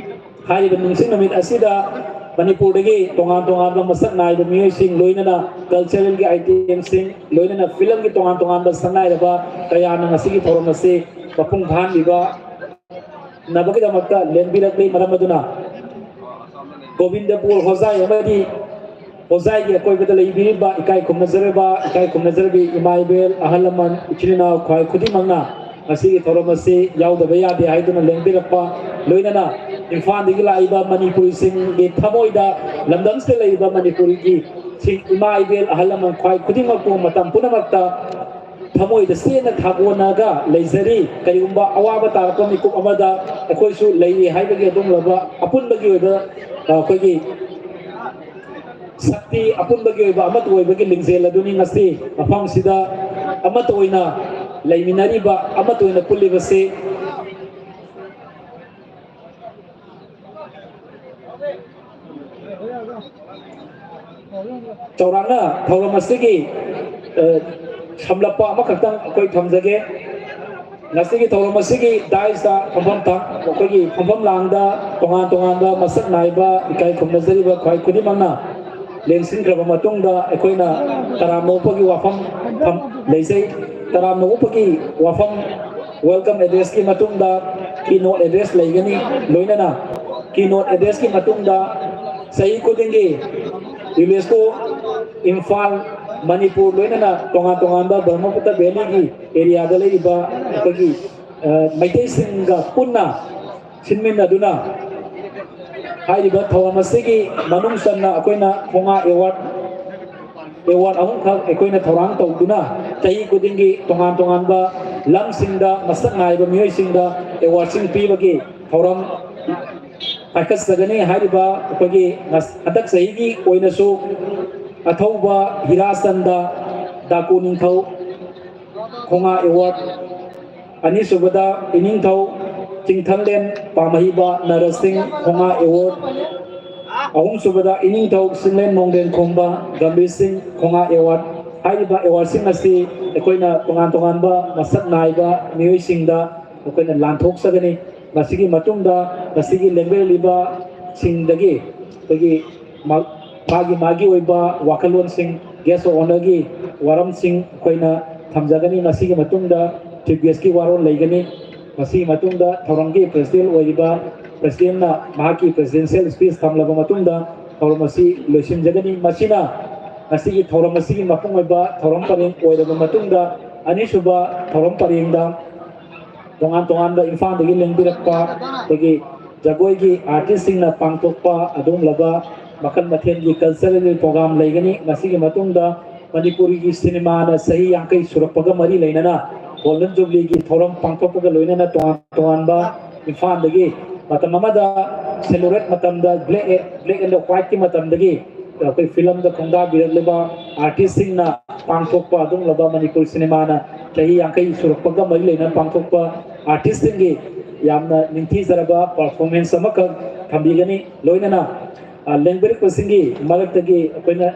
ꯍꯥꯏꯔꯤꯕ ꯅꯤꯡꯁꯤꯡ ꯅꯨꯃꯤꯠ ꯑꯁꯤꯗ ꯃꯅꯤꯄꯨꯔꯗꯒꯤ ꯇꯣꯉꯥꯟ ꯇꯣꯉꯥꯟꯕ ꯃꯁꯛ ꯅꯥꯏꯕ ꯃꯤꯑꯣꯏꯁꯤꯡ, ꯂꯣꯏꯅꯅ ꯀꯜꯆꯔꯦꯜꯒꯤ ꯑꯥꯏꯇꯦꯝꯁꯤꯡ, ꯂꯣꯏꯅꯅ ꯐꯤꯂꯝꯒꯤ ꯇꯣꯉꯥꯟ ꯇꯣꯉꯥꯟꯕ ꯁꯛꯅꯥꯏꯔꯕ ꯀꯌꯥꯅ ꯉꯁꯤꯒꯤ ꯊꯧꯔꯝ ꯑꯁꯤ ꯃꯄꯨꯡ ꯐꯥꯍꯟꯕꯤꯕ ꯅꯕꯒꯤꯗꯃꯛꯇ ꯂꯦꯡꯕꯤꯔꯛꯂꯤ꯫ ꯃꯔꯝ ꯑꯗꯨꯅ ꯒꯣꯕꯤꯟꯗꯄꯨꯔ ꯍꯣꯖꯥꯏ ꯑꯃꯗꯤ ꯍꯣꯖꯥꯏꯒꯤ ꯑꯀꯣꯏꯕꯗ ꯂꯩꯕꯤꯔꯤꯕ ꯏꯀꯥꯏ ꯈꯨꯝꯅꯖꯔꯕ, ꯏꯀꯥꯏ ꯈꯨꯝꯅꯖꯔꯕꯤ ꯏꯃꯥ ꯏꯕꯦꯜ, ꯑꯍꯜ ꯂꯃꯟ, ꯏꯆꯤꯜ ꯏꯅꯥꯎ ꯈ꯭ꯋꯥꯏ ꯈꯨꯗꯤꯡꯃꯛꯅ ꯉꯁꯤꯒꯤ ꯊꯧꯔꯝ ꯑꯁꯤ ꯌꯥꯎꯗꯕ ꯌꯥꯗꯦ ꯍꯥꯏꯗꯨꯅ ꯂꯦꯡꯕꯤꯔꯛꯄ, ꯂꯣꯏꯅꯅ ꯏꯝꯐꯥꯜꯗꯒꯤ ꯂꯥꯛꯏꯕ ꯃꯅꯤꯄꯨꯔꯤꯁꯤꯡꯒꯤ ꯊꯃꯣꯏꯗ, ꯂꯝꯗꯝꯁꯤꯗ ꯂꯩꯔꯤꯕ ꯃꯅꯤꯄꯨꯔꯤꯒꯤ ꯁꯤꯡ, ꯏꯃꯥ ꯏꯕꯦꯜ, ꯑꯍꯜ ꯂꯃꯟ ꯈ꯭ꯋꯥꯏ ꯈꯨꯗꯤꯡꯃꯛꯄꯨ ꯃꯇꯝ ꯄꯨꯝꯅꯃꯛꯇ ꯊꯃꯣꯏꯗ ꯆꯦꯠꯅ ꯊꯥꯒꯣꯟꯅꯒ ꯂꯩꯖꯔꯤ꯫ ꯀꯔꯤꯒꯨꯝꯕ ꯑꯋꯥꯕ ꯇꯥꯔꯛꯄ ꯃꯤꯀꯨꯞ ꯑꯃꯗ ꯑꯩꯈꯣꯏꯁꯨ ꯂꯩꯔꯤ ꯍꯥꯏꯕꯒꯤ ꯑꯗꯨꯒꯨꯝꯂꯕ ꯑꯄꯨꯟꯕꯒꯤ ꯑꯣꯏꯕ, ꯑ, ꯑꯩꯈꯣꯏꯒꯤ ꯁꯛꯇꯤ, ꯑꯄꯨꯟꯕꯒꯤ ꯑꯣꯏꯕ ꯑꯃꯠꯇ ꯑꯣꯏꯕꯒꯤ ꯂꯤꯡꯖꯦꯜ ꯑꯗꯨꯅꯤ ꯉꯁꯤ ꯃꯐꯝꯁꯤꯗ ꯑꯃꯠꯇ ꯑꯣꯏꯅ ꯂꯩꯃꯤꯟꯅꯔꯤꯕ, ꯑꯃꯠꯇ ꯑꯣꯏꯅ ꯄꯨꯜꯂꯤꯕꯁꯤ꯫ ꯆꯥꯎꯔꯥꯛꯅ ꯊꯧꯔꯝ ꯑꯁꯤꯒꯤ, ꯑ, ꯁꯝꯂꯞꯄ ꯑꯃꯈꯛꯇꯪ ꯑꯩꯈꯣꯏ ꯊꯝꯖꯒꯦ꯫ ꯉꯁꯤꯒꯤ ꯊꯧꯔꯝ ꯑꯁꯤꯒꯤ ꯗꯥꯏꯁꯇ ꯐꯝꯐꯝ ꯊꯝ-, ꯑꯩꯈꯣꯏꯒꯤ ꯐꯝꯐꯝ ꯂꯥꯡꯗ ꯇꯣꯉꯥꯟ ꯇꯣꯉꯥꯟꯕ ꯃꯁꯛ ꯅꯥꯏꯕ ꯏꯀꯥꯏ ꯈꯨꯝꯅꯖꯔꯤꯕ ꯈ꯭ꯋꯥꯏ ꯈꯨꯗꯤꯡꯃꯛꯅ ꯂꯦꯡꯁꯤꯟꯈ꯭ꯔꯕ ꯃꯇꯨꯡꯗ ꯑꯩꯈꯣꯏꯅ ꯇꯔꯥꯝꯅ ꯑꯣꯛꯄꯒꯤ ꯋꯥꯐꯝ ꯊꯝ-, ꯂꯩꯖꯩ꯫ ꯇꯔꯥꯝꯅ ꯑꯣꯛꯄꯒꯤ ꯋꯥꯐꯝ, ꯋꯦꯜꯀꯝ ꯑꯦꯗ꯭ꯔꯦꯁꯀꯤ ꯃꯇꯨꯡꯗ ꯀꯤ ꯅꯣꯠ ꯑꯦꯗ꯭ꯔꯦꯁ ꯂꯩꯒꯅꯤ꯫ ꯂꯣꯏꯅꯅ ꯀꯤ ꯅꯣꯠ ꯑꯦꯗ꯭ꯔꯦꯁꯀꯤ ꯃꯇꯨꯡꯗ ꯆꯍꯤ ꯈꯨꯗꯤꯡꯒꯤ ꯌꯨꯅꯦꯁꯀꯣ, ꯏꯝꯐꯥꯜ, ꯃꯅꯤꯄꯨꯔ, ꯂꯣꯏꯅꯅ ꯇꯣꯉꯥꯟ ꯇꯣꯉꯥꯟꯕ ꯕ꯭ꯔꯍꯃꯄꯨꯇ꯭ꯔ ꯚꯦꯂꯤꯒꯤ ꯑꯦꯔꯤꯌꯥꯗ ꯂꯩꯔꯤꯕ ꯑꯩꯈꯣꯏꯒꯤ, ꯑ, ꯃꯩꯇꯩꯁꯤꯡꯒ ꯄꯨꯟꯅ ꯁꯤꯟꯃꯤꯟꯅꯗꯨꯅ ꯍꯥꯏꯔꯤꯕ ꯊꯧꯔꯝ ꯑꯁꯤꯒꯤ ꯃꯅꯨꯡ ꯆꯟꯅ ꯑꯩꯈꯣꯏꯅ ꯄꯨꯡꯉꯥ ꯑꯦꯋꯥꯔꯗ ꯑꯦꯋꯥꯔꯗ ꯑꯍꯨꯝꯈꯛ ꯑꯩꯈꯣꯏꯅ ꯊꯧꯔꯥꯡ ꯇꯧꯗꯨꯅ ꯆꯍꯤ ꯈꯨꯗꯤꯡꯒꯤ ꯇꯣꯉꯥꯟ ꯇꯣꯉꯥꯟꯕ ꯂꯝꯁꯤꯡꯗ ꯃꯁꯛ ꯅꯥꯏꯕ ꯃꯤꯑꯣꯏꯁꯤꯡꯗ ꯑꯦꯋꯥꯔꯗꯁꯤꯡ ꯄꯤꯕꯒꯤ ꯊꯧꯔꯝ ꯄꯥꯏꯈꯠꯆꯒꯅꯤ꯫ ꯍꯥꯏꯔꯤꯕ ꯑꯩꯈꯣꯏꯒꯤ ꯉꯁ-, ꯍꯟꯗꯛ ꯆꯍꯤꯒꯤ ꯑꯣꯏꯅꯁꯨ ꯑꯊꯧꯕ ꯍꯤꯔꯥꯆꯟꯗ ꯗꯥꯀꯨ ꯅꯤꯡꯊꯧ ꯈꯣꯉꯥ ꯑꯦꯋꯥꯔꯗ, ꯑꯅꯤꯁꯨꯕꯗ ꯏꯅꯤꯡꯊꯧ ꯆꯤꯡꯊꯪꯂꯦꯟ ꯄꯥꯝꯍꯩꯕ ꯅꯔꯁꯤꯡ ꯈꯣꯉꯥ ꯑꯦꯋꯥꯔꯗ, ꯑꯍꯨꯝꯁꯨꯕꯗ ꯏꯅꯤꯡꯊꯧ ꯆꯤꯡꯂꯦꯟ ꯅꯣꯡꯗꯦꯟ ꯈꯣꯝꯕ ꯒꯝꯚꯤꯔ ꯁꯤꯡ ꯈꯣꯉꯥ ꯑꯦꯋꯥꯔꯗ꯫ ꯍꯥꯏꯔꯤꯕ ꯑꯦꯋꯥꯔꯗꯁꯤꯡ ꯑꯁꯤ ꯑꯩꯈꯣꯏꯅ ꯇꯣꯉꯥꯟ ꯇꯣꯉꯥꯟꯕ ꯃꯁꯛ ꯅꯥꯏꯕ ꯃꯤꯑꯣꯏꯁꯤꯡꯗ ꯑꯩꯈꯣꯏꯅ ꯂꯥꯟꯊꯣꯛꯆꯒꯅꯤ꯫ ꯃꯁꯤꯒꯤ ꯃꯇꯨꯡꯗ ꯉꯁꯤꯒꯤ ꯂꯦꯡꯕꯤꯔꯛꯂꯤꯕꯁꯤꯡꯗꯒꯤ ꯑꯩꯈꯣꯏꯒꯤ ꯃꯥ-, ꯃꯥꯒꯤ ꯃꯥꯒꯤ ꯑꯣꯏꯕ ꯋꯥꯈꯜꯂꯣꯟꯁꯤꯡ, ꯒꯦꯁ ꯑꯣꯅꯔꯒꯤ ꯋꯥꯔꯝꯁꯤꯡ ꯑꯩꯈꯣꯏꯅ ꯊꯝꯖꯒꯅꯤ꯫ ꯃꯁꯤꯒꯤ ꯃꯇꯨꯡꯗ ꯆꯤꯐ ꯒꯦꯁꯀꯤ ꯋꯥꯔꯣꯜ ꯂꯩꯒꯅꯤ꯫ ꯃꯁꯤꯒꯤ ꯃꯇꯨꯡꯗ ꯊꯧꯔꯝꯒꯤ ꯄ꯭ꯔꯦꯁꯤꯗꯦꯟ ꯑꯣꯏꯔꯤꯕ ꯄ꯭ꯔꯦꯁꯤꯗꯦꯟꯅ ꯃꯍꯥꯛꯀꯤ ꯄ꯭ꯔꯦꯁꯤꯗꯦꯟꯁꯤꯌꯦꯜ ꯁ꯭ꯄꯤꯆ ꯊꯝꯂꯕ ꯃꯇꯨꯡꯗ ꯊꯧꯔꯝ ꯑꯁꯤ ꯂꯣꯏꯁꯤꯟꯖꯒꯅꯤ꯫ ꯃꯁꯤꯅ ꯉꯁꯤꯒꯤ ꯊꯧꯔꯝ ꯑꯁꯤꯒꯤ ꯃꯄꯨꯡ ꯑꯣꯏꯕ ꯊꯧꯔꯝ ꯄꯔꯦꯡ ꯑꯣꯏꯔꯕ ꯃꯇꯨꯡꯗ, ꯑꯅꯤꯁꯨꯕ ꯊꯧꯔꯝ ꯄꯔꯦꯡꯗ ꯇꯣꯉꯥꯟ ꯇꯣꯉꯥꯟꯕ ꯏꯝꯐꯥꯜꯗꯒꯤ ꯂꯦꯡꯕꯤꯔꯛꯄ ꯑꯩꯈꯣꯏꯒꯤ ꯖꯒꯣꯏꯒꯤ ꯑꯥꯔꯇꯤꯁꯁꯤꯡꯅ ꯄꯥꯡꯊꯣꯛꯄ ꯑꯗꯨꯒꯨꯝꯂꯕ ꯃꯈꯜ ꯃꯊꯦꯜꯒꯤ ꯀꯜꯆꯔꯦꯜ ꯄ꯭ꯔꯣꯒ꯭ꯔꯥꯝ ꯂꯩꯒꯅꯤ꯫ ꯃꯁꯤꯒꯤ ꯃꯇꯨꯡꯗ ꯃꯅꯤꯄꯨꯔꯤꯒꯤ ꯁꯤꯅꯦꯃꯥꯅ ꯆꯍꯤ ꯌꯥꯡꯈꯩ ꯁꯨꯔꯛꯄꯒ ꯃꯔꯤ ꯂꯩꯅꯅ ꯒꯣꯜꯗꯟ ꯖꯨꯕ꯭ꯂꯤꯒꯤ ꯊꯧꯔꯝ ꯄꯥꯡꯊꯣꯛꯄꯒ ꯂꯣꯏꯅꯅ ꯇꯣꯉꯥꯟ ꯇꯣꯉꯥꯟꯕ ꯏꯝꯐꯥꯜꯗꯒꯤ ꯃꯇꯝ ꯑꯃꯗ ꯁꯦꯂꯨꯂꯣꯏꯗ ꯃꯇꯝꯗ ꯕ꯭ꯂꯦꯛ, ꯕ꯭ꯂꯦꯛ ꯑꯦꯟ ꯋꯥꯏꯠꯀꯤ ꯃꯇꯝꯗꯒꯤ ꯑꯩꯈꯣꯏ ꯐꯤꯂꯝꯗ ꯈꯣꯡꯗꯥꯕꯤꯔꯛꯂꯤꯕ ꯑꯥꯔꯇꯤꯁꯁꯤꯡꯅ ꯄꯥꯡꯊꯣꯛꯄ ꯑꯗꯨꯒꯨꯝꯂꯕ ꯃꯅꯤꯄꯨꯔ ꯁꯤꯅꯦꯃꯥꯅ ꯆꯍꯤ ꯌꯥꯡꯈꯩ ꯁꯨꯔꯛꯄꯒ ꯃꯔꯤ ꯂꯩꯅꯅ ꯄꯥꯡꯊꯣꯛꯄ ꯑꯥꯔꯇꯤꯁꯁꯤꯡꯒꯤ ꯌꯥꯝꯅ ꯅꯤꯡꯊꯤꯖꯔꯕ ꯄꯔꯐꯣꯔꯃꯦꯟꯁ ꯑꯃꯈꯛ ꯊꯝꯕꯤꯒꯅꯤ꯫ ꯂꯣꯏꯅꯅ, ꯑ, ꯂꯦꯡꯕꯤꯔꯛꯄꯁꯤꯡꯒꯤ ꯃꯔꯛꯇꯒꯤ ꯑꯩꯈꯣꯏꯅ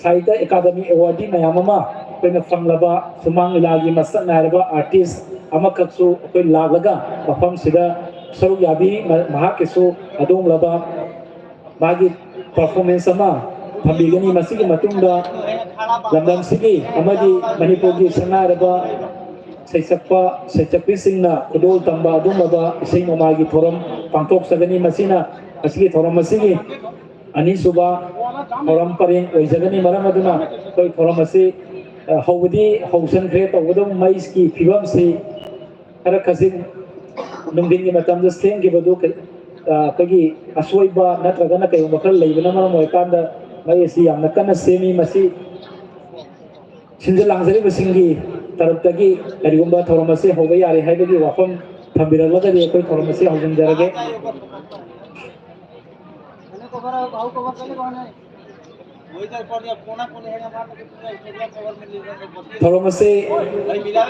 ꯁꯥꯍꯤꯇ꯭ꯌ ꯑꯦꯀꯥꯗꯃꯤ ꯑꯦꯋꯥꯔꯗꯤ ꯃꯌꯥꯝ ꯑꯃ ꯑꯩꯈꯣꯏꯅ ꯐꯪꯂꯕ ꯁꯨꯃꯥꯡ ꯂꯤꯂꯥꯒꯤ ꯃꯁꯛ ꯅꯥꯏꯔꯕ ꯑꯥꯔꯇꯤꯁ ꯑꯃꯈꯛꯁꯨ ꯑꯩꯈꯣꯏ ꯂꯥꯛꯂꯒ ꯃꯐꯝꯁꯤꯗ ꯁꯔꯨꯛ ꯌꯥꯕꯤ, ꯃ-, ꯃꯍꯥꯛꯀꯤꯁꯨ ꯑꯗꯨꯒꯨꯝꯂꯕ ꯃꯥꯒꯤ ꯄꯔꯐꯣꯔꯃꯦꯟꯁ ꯑꯃ ꯊꯝꯕꯤꯒꯅꯤ꯫ ꯃꯁꯤꯒꯤ ꯃꯇꯨꯡꯗ ꯂꯝꯗꯝꯁꯤꯒꯤ ꯑꯃꯗꯤ ꯃꯅꯤꯄꯨꯔꯒꯤ ꯁꯛꯅꯥꯏꯔꯕ ꯁꯩꯁꯛꯄ ꯁꯩꯁꯛꯄꯤꯁꯤꯡꯅ ꯈꯨꯗꯣꯜ ꯇꯝꯕ ꯑꯗꯨꯒꯨꯝꯂꯕ ꯏꯁꯩ ꯅꯣꯡꯃꯥꯏꯒꯤ ꯊꯧꯔꯝ ꯄꯥꯡꯊꯣꯛꯆꯒꯅꯤ꯫ ꯃꯁꯤꯅ ꯃꯁꯤꯒꯤ ꯊꯧꯔꯝ ꯑꯁꯤꯒꯤ ꯑꯅꯤꯁꯨꯕ ꯊꯧꯔꯝ ꯄꯔꯦꯡ ꯑꯣꯏꯖꯒꯅꯤ꯫ ꯃꯔꯝ ꯑꯗꯨꯅ ꯑꯩꯈꯣꯏ ꯊꯧꯔꯝ ꯑꯁꯤ, ꯑ, ꯍꯧꯕꯗꯤ ꯍꯧꯁꯟꯈ꯭ꯔꯦ, ꯇꯧꯕꯇꯕꯨ ꯃꯩꯒꯤ ꯐꯤꯕꯝꯁꯤ ꯈꯔ ꯈꯖꯤꯛ ꯅꯨꯡꯊꯤꯟꯒꯤ ꯃꯇꯝꯗ ꯁꯦꯝꯈꯤꯕꯗꯨ ꯀ-, ꯑ, ꯑꯩꯈꯣꯏꯒꯤ ꯑꯁꯣꯏꯕ ꯅꯠꯇ꯭ꯔꯒꯅ ꯀꯩꯒꯨꯝꯕ ꯈꯔ ꯂꯩꯕꯅ ꯃꯔꯝ ꯑꯣꯏꯔꯀꯥꯟꯗ ꯃꯩ ꯑꯁꯤ ꯌꯥꯝꯅ ꯀꯟꯅ ꯁꯦꯝꯃꯤ꯫ ꯃꯁꯤ ꯁꯤꯟꯖ ꯂꯥꯡꯖꯔꯤꯕꯁꯤꯡꯒꯤ ꯇꯔꯞꯇꯒꯤ ꯀꯔꯤꯒꯨꯝꯕ ꯊꯧꯔꯝ ꯑꯁꯤ ꯍꯧꯕ ꯌꯥꯔꯦ ꯍꯥꯏꯕꯒꯤ ꯋꯥꯐꯝ ꯊꯝꯕꯤꯔꯛꯂꯒꯗꯤ ꯑꯩꯈꯣꯏ ꯊꯧꯔꯝ ꯑꯁꯤ ꯍꯧꯖꯤꯟꯖꯔꯒꯦ꯫ ꯊꯧꯔꯝ ꯑꯁꯤ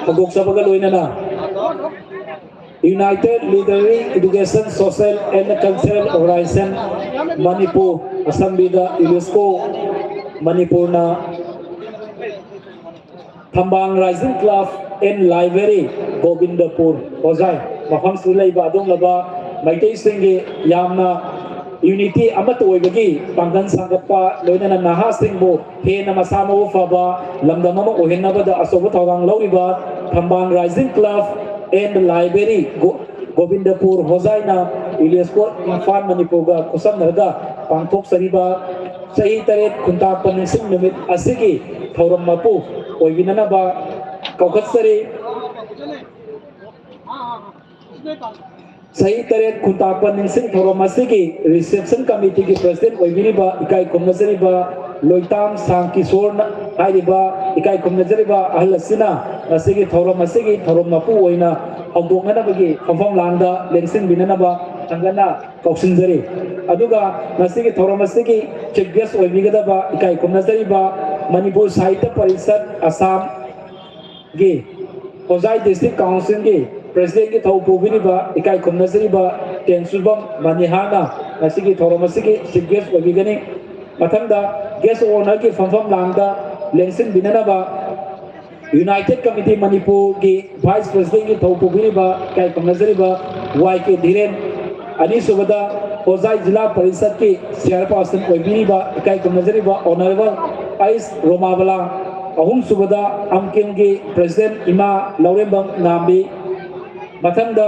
ꯍꯧꯗꯣꯛꯆꯕꯒ ꯂꯣꯏꯅꯅ United Literary Education Social and Cultural Organization Manipur, ꯑꯁꯝꯕꯤꯗ ꯌꯨꯅꯦꯁꯀꯣ ꯃꯅꯤꯄꯨꯔꯅ Thambal Rising Club and Library, ꯒꯣꯕꯤꯟꯗꯄꯨꯔ, ꯍꯣꯖꯥꯏ, ꯃꯐꯝꯁꯤꯗ ꯂꯩꯕ ꯑꯗꯨꯒꯨꯝꯂꯕ ꯃꯩꯇꯩꯁꯤꯡꯒꯤ ꯌꯥꯝꯅ unity ꯑꯃꯠꯇ ꯑꯣꯏꯕꯒꯤ ꯄꯥꯡꯒꯜ ꯁꯥꯒꯠꯄ, ꯂꯣꯏꯅꯅ ꯅꯍꯥꯁꯤꯡꯕꯨ ꯍꯦꯟꯅ ꯃꯁꯥ ꯃꯎ ꯐꯕ ꯂꯝꯗꯝ ꯑꯃ ꯑꯣꯏꯍꯟꯅꯕꯗ ꯑꯆꯧꯕ ꯊꯧꯗꯥꯡ ꯂꯧꯔꯤꯕ ꯊꯝꯕꯥꯜ Rising Club and Library, ꯒꯣ-, ꯒꯣꯕꯤꯟꯗꯄꯨꯔ ꯍꯣꯖꯥꯏꯅ ꯌꯨꯅꯦꯁꯀꯣ ꯏꯝꯐꯥꯜ ꯃꯅꯤꯄꯨꯔꯒ ꯈꯨꯠꯁꯝꯅꯔꯒ ꯄꯥꯡꯊꯣꯛꯆꯔꯤꯕ ꯆꯍꯤ ꯇꯔꯦꯠ ꯈꯨꯟꯇꯥꯛꯄ ꯅꯤꯡꯁꯤꯡ ꯅꯨꯃꯤꯠ ꯑꯁꯤꯒꯤ ꯊꯧꯔꯝ ꯃꯄꯨ ꯑꯣꯏꯕꯤꯅꯅꯕ ꯀꯧꯈꯠꯆꯔꯤ꯫ ꯆꯍꯤ ꯇꯔꯦꯠ ꯈꯨꯟꯇꯥꯛꯄ ꯅꯤꯡꯁꯤꯡ ꯊꯧꯔꯝ ꯑꯁꯤꯒꯤ reception committeeꯒꯤ president ꯑꯣꯏꯕꯤꯔꯤꯕ ꯏꯀꯥꯏ ꯈꯨꯝꯅꯖꯔꯤꯕ ꯂꯣꯏꯇꯥꯝ ꯁꯥꯝ ꯀꯤꯁꯣꯔꯅ ꯍꯥꯏꯔꯤꯕ ꯏꯀꯥꯏ ꯈꯨꯝꯅꯖꯔꯤꯕ ꯑꯍꯜ ꯑꯁꯤꯅ ꯉꯁꯤꯒꯤ ꯊꯧꯔꯝ ꯑꯁꯤꯒꯤ ꯊꯧꯔꯝ ꯃꯄꯨ ꯑꯣꯏꯅ ꯍꯧꯗꯣꯛꯅꯅꯕꯒꯤ ꯐꯝꯐꯝ ꯂꯥꯡꯗ ꯂꯦꯡꯁꯤꯟꯕꯤꯅꯅꯕ ꯊꯥꯡꯒꯠꯅ ꯀꯧꯁꯤꯟꯖꯔꯤ꯫ ꯑꯗꯨꯒ ꯉꯁꯤꯒꯤ ꯊꯧꯔꯝ ꯑꯁꯤꯒꯤ chief guest ꯑꯣꯏꯕꯤꯒꯗꯕ ꯏꯀꯥꯏ ꯈꯨꯝꯅꯖꯔꯤꯕ ꯃꯅꯤꯄꯨꯔ ꯁꯥꯍꯤꯇ꯭ꯌ ꯄꯔꯤꯁꯠ ꯑꯁꯥꯝ ꯒꯤ ꯍꯣꯖꯥꯏ District Councilꯒꯤ presidentꯀꯤ ꯊꯧ ꯄꯨꯕꯤꯔꯤꯕ ꯏꯀꯥꯏ ꯈꯨꯝꯅꯖꯔꯤꯕ ꯇꯦꯡꯁꯨꯕꯝ ꯃꯅꯤꯍꯥꯔꯅ ꯉꯁꯤꯒꯤ ꯊꯧꯔꯝ ꯑꯁꯤꯒꯤ chief guest ꯑꯣꯏꯕꯤꯒꯅꯤ꯫ ꯃꯊꯪꯗ guest of honourꯒꯤ ꯐꯝꯐꯝ ꯂꯥꯡꯗ ꯂꯦꯡꯁꯤꯟꯕꯤꯅꯅꯕ United Committee ꯃꯅꯤꯄꯨꯔꯒꯤ vice presidentꯀꯤ ꯊꯧ ꯄꯨꯕꯤꯔꯤꯕ ꯏꯀꯥꯏ ꯈꯨꯝꯅꯖꯔꯤꯕ ꯋꯥꯏ ꯀꯦ ꯙꯤꯔꯦꯟ, ꯑꯅꯤꯁꯨꯕꯗ ꯍꯣꯖꯥꯏ ꯖꯤꯂꯥ ꯄꯔꯤꯁꯠꯀꯤ chairperson ꯑꯣꯏꯕꯤꯔꯤꯕ ꯏꯀꯥꯏ ꯈꯨꯝꯅꯖꯔꯤꯕ Honourable ꯑꯩꯁ ꯔꯣꯃꯥꯕꯂꯥ, ꯑꯍꯨꯝꯁꯨꯕꯗ ꯑꯝꯀꯤꯝꯒꯤ president ꯏꯃꯥ ꯂꯧꯔꯦꯝꯕꯝ ꯉꯥꯝꯕꯤ, ꯃꯊꯪꯗ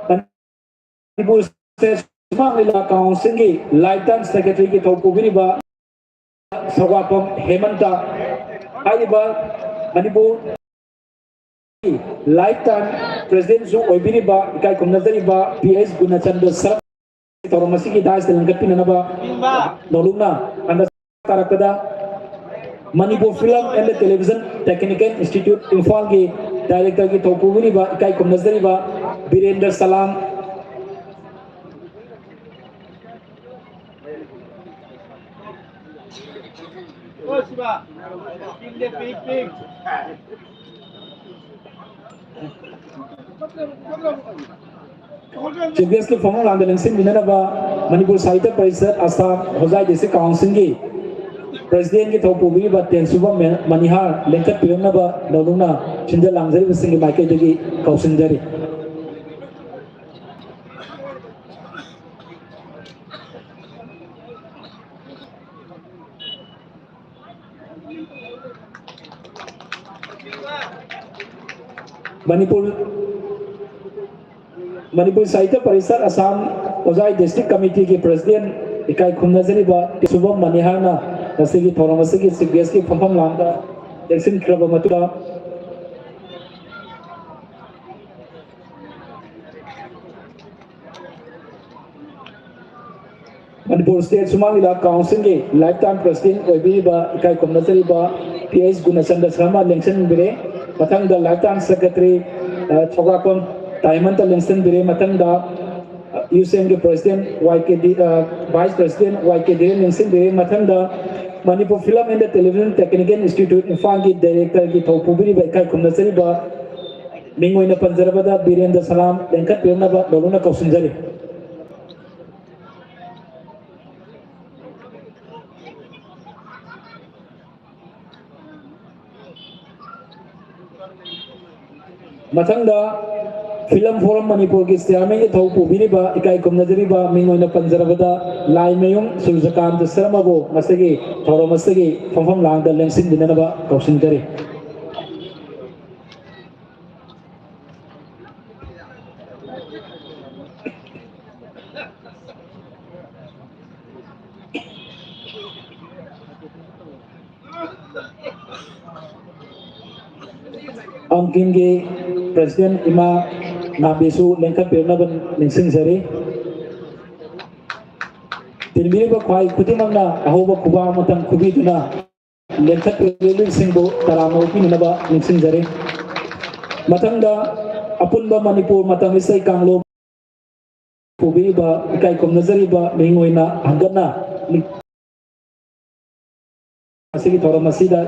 ꯃꯅꯤꯄꯨꯔ State ꯁꯨꯃꯥꯡ ꯂꯤꯂꯥ Councilꯒꯤ lifetime secretaryꯒꯤ ꯊꯧ ꯄꯨꯕꯤꯔꯤꯕ ꯁꯧꯒꯥꯄꯝ ꯍꯦꯃꯟꯇ, ꯍꯥꯏꯔꯤꯕ ꯃꯅꯤꯄꯨꯔ lifetime presidentꯁꯨ ꯑꯣꯏꯕꯤꯔꯤꯕ ꯏꯀꯥꯏ ꯈꯨꯝꯅꯖꯔꯤꯕ ꯄꯤ ꯑꯩꯆ ꯒꯨꯅꯆꯟꯗ꯭ꯔ ꯁꯔ ꯊꯧꯔꯝ ꯑꯁꯤꯒꯤ daisꯇ ꯂꯦꯡꯈꯠꯄꯤꯅꯅꯕ ꯅꯧꯂꯨꯛꯅ ꯍꯟꯗꯛ ꯇꯥꯔꯛꯄꯗ Manipur Film and Television Technical Institute ꯏꯝꯐꯥꯜꯒꯤ ꯗꯥꯏꯔꯦꯛꯇꯔꯒꯤ ꯊꯧ ꯄꯨꯕꯤꯔꯤꯕ ꯏꯀꯥꯏ ꯈꯨꯝꯅꯖꯔꯤꯕ ꯕꯤꯔꯦꯟꯗ꯭ꯔ ꯁꯂꯥꯝ꯫ Chief Guest ꯀꯤ ꯐꯝꯐꯝ ꯂꯥꯡꯗ ꯂꯦꯡꯁꯤꯟꯕꯤꯅꯅꯕ ꯃꯅꯤꯄꯨꯔ ꯁꯥꯍꯤꯇ꯭ꯌ ꯄꯔꯤꯁꯠ ꯑꯁꯥꯝ ꯍꯣꯖꯥꯏ ꯗꯤꯁꯇ꯭ꯔꯤꯛ ꯀꯥꯎꯟꯁꯤꯜꯒꯤ ꯄ꯭ꯔꯦꯁꯤꯗꯦꯟꯒꯤ ꯊꯧ ꯄꯨꯕꯤꯔꯤꯕ ꯇꯦꯟꯁꯨꯕꯝ ꯃꯦ-, ꯃꯅꯤꯍꯥꯔ ꯂꯦꯡꯈꯠꯄꯤꯔꯛꯅꯕ ꯅꯧꯅ ꯁꯤꯟꯖ ꯂꯥꯡꯖꯔꯤꯕꯁꯤꯡꯒꯤ ꯃꯥꯏꯀꯩꯗꯒꯤ ꯀꯧꯁꯤꯟꯖꯔꯤ꯫ ꯃꯅꯤꯄꯨꯔ, ꯃꯅꯤꯄꯨꯔ ꯁꯥꯍꯤꯇ꯭ꯌ ꯄꯔꯤꯁꯠ ꯑꯁꯥꯝ ꯍꯣꯖꯥꯏ ꯗꯤꯁꯇ꯭ꯔꯤꯛ ꯀꯃꯤꯇꯤꯒꯤ ꯄ꯭ꯔꯦꯁꯤꯗꯦꯟ ꯏꯀꯥꯏ ꯈꯨꯝꯅꯖꯔꯤꯕ ꯁꯨꯚꯝ ꯃꯅꯤꯍꯥꯔꯅ ꯉꯁꯤꯒꯤ ꯊꯧꯔꯝ ꯑꯁꯤꯒꯤ ꯆꯤꯐ ꯒꯦꯁꯀꯤ ꯐꯝꯐꯝ ꯂꯥꯡꯗ ꯂꯦꯡꯁꯤꯟꯈ꯭ꯔꯕ ꯃꯇꯨꯡꯗ, ꯃꯅꯤꯄꯨꯔ ꯁ꯭ꯇꯦꯠ ꯁꯨꯃꯥꯡ ꯂꯤꯂꯥ ꯀꯥꯎꯟꯁꯤꯜꯒꯤ ꯂꯥꯏꯐ ꯇꯥꯏꯝ ꯄ꯭ꯔꯦꯁꯤꯗꯦꯟ ꯑꯣꯏꯕꯤꯔꯤꯕ ꯏꯀꯥꯏ ꯈꯨꯝꯅꯖꯔꯤꯕ ꯄꯤ ꯑꯩꯆ ꯒꯨꯅꯆꯟꯗ꯭ꯔ ꯁꯔꯃ ꯂꯦꯡꯁꯤꯟꯕꯤꯔꯦ꯫ ꯃꯊꯪꯗ ꯂꯥꯏꯐ ꯇꯥꯏꯝ ꯁꯦꯀ꯭ꯔꯦꯇꯔꯤ, ꯑ, ꯊꯧꯒꯥꯛꯄꯝ ꯗꯥꯏꯃꯟꯇ ꯂꯦꯡꯁꯤꯟꯕꯤꯔꯦ꯫ ꯃꯊꯪꯗ, ꯑ, ꯌꯨ ꯁꯤ ꯑꯦꯝꯒꯤ ꯄ꯭ꯔꯦꯁꯤꯗꯦꯟ ꯋꯥꯏ ꯀꯦ ꯗꯤ, ꯑ, ꯚꯥꯏꯁ ꯄ꯭ꯔꯦꯁꯤꯗꯦꯟ ꯋꯥꯏ ꯀꯦ ꯗꯤꯅ ꯂꯦꯡꯁꯤꯟꯕꯤꯔꯦ꯫ ꯃꯊꯪꯗ Manipur film and television technical institute ꯏꯝꯐꯥꯜꯒꯤ ꯗꯥꯏꯔꯦꯛꯇꯔꯒꯤ ꯊꯧ ꯄꯨꯕꯤꯔꯤꯕ ꯏꯀꯥꯏ ꯈꯨꯝꯅꯖꯔꯤꯕ ꯃꯤꯡ ꯑꯣꯏꯅ ꯄꯟꯖꯔꯕꯗ ꯕꯤꯔꯦꯟꯗ꯭ꯔ ꯁꯂꯥꯝ ꯂꯦꯡꯈꯠꯄꯤꯔꯛꯅꯕ ꯅꯧꯅ ꯀꯧꯁꯤꯟꯖꯔꯤ꯫ ꯃꯊꯪꯗ ꯐꯤꯂꯝ ꯐꯣꯔꯝ ꯃꯅꯤꯄꯨꯔꯒꯤ ꯆꯤꯌꯥꯔꯃꯦꯟꯒꯤ ꯊꯧ ꯄꯨꯕꯤꯔꯤꯕ ꯏꯀꯥꯏ ꯈꯨꯝꯅꯖꯔꯤꯕ ꯃꯤꯡ ꯑꯣꯏꯅ ꯄꯟꯖꯔꯕꯗ ꯂꯥꯏꯃꯌꯨꯝ ꯁꯨꯔꯖꯀꯥꯟꯇ ꯁꯔꯃꯕꯨ ꯉꯁꯤꯒꯤ ꯊꯧꯔꯝ ꯑꯁꯤꯒꯤ ꯐꯝꯐꯝ ꯂꯥꯡꯗ ꯂꯦꯡꯁꯤꯟꯕꯤꯅꯅꯕ ꯀꯧꯁꯤꯟꯖꯔꯤ꯫ ꯑꯪꯀꯤꯝꯒꯤ ꯄ꯭ꯔꯦꯁꯤꯗꯦꯟ ꯏꯃꯥ ꯅꯥꯝꯕꯤꯁꯨ ꯂꯦꯡꯈꯠꯄꯤꯔꯛꯅꯕ ꯅꯤꯡꯁꯤꯡꯖꯔꯤ꯫ ꯇꯤꯟꯕꯤꯔꯤꯕ ꯈ꯭ꯋꯥꯏ ꯈꯨꯗꯤꯡꯃꯛꯅ ꯑꯍꯧꯕ ꯈꯨꯕꯥꯛ ꯑꯃꯇꯪ ꯈꯨꯕꯤꯗꯨꯅ ꯂꯦꯡꯈꯠꯄꯤꯔꯤꯕꯁꯤꯡꯕꯨ ꯇꯔꯥꯝꯅ ꯑꯣꯛꯄꯤꯅꯅꯕ ꯅꯤꯡꯁꯤꯡꯖꯔꯤ꯫ ꯃꯊꯪꯗ ꯑꯄꯨꯟꯕ ꯃꯅꯤꯄꯨꯔ ꯃꯇꯝ ꯏꯁꯩ ꯀꯥꯡꯂꯨꯞ ꯄꯨꯕꯤꯔꯤꯕ ꯏꯀꯥꯏ ꯈꯨꯝꯅꯖꯔꯤꯕ ꯃꯤꯡ ꯑꯣꯏꯅ ꯍꯪꯒꯠꯅ ꯑꯁꯤꯒꯤ ꯊꯧꯔꯝ ꯑꯁꯤꯗ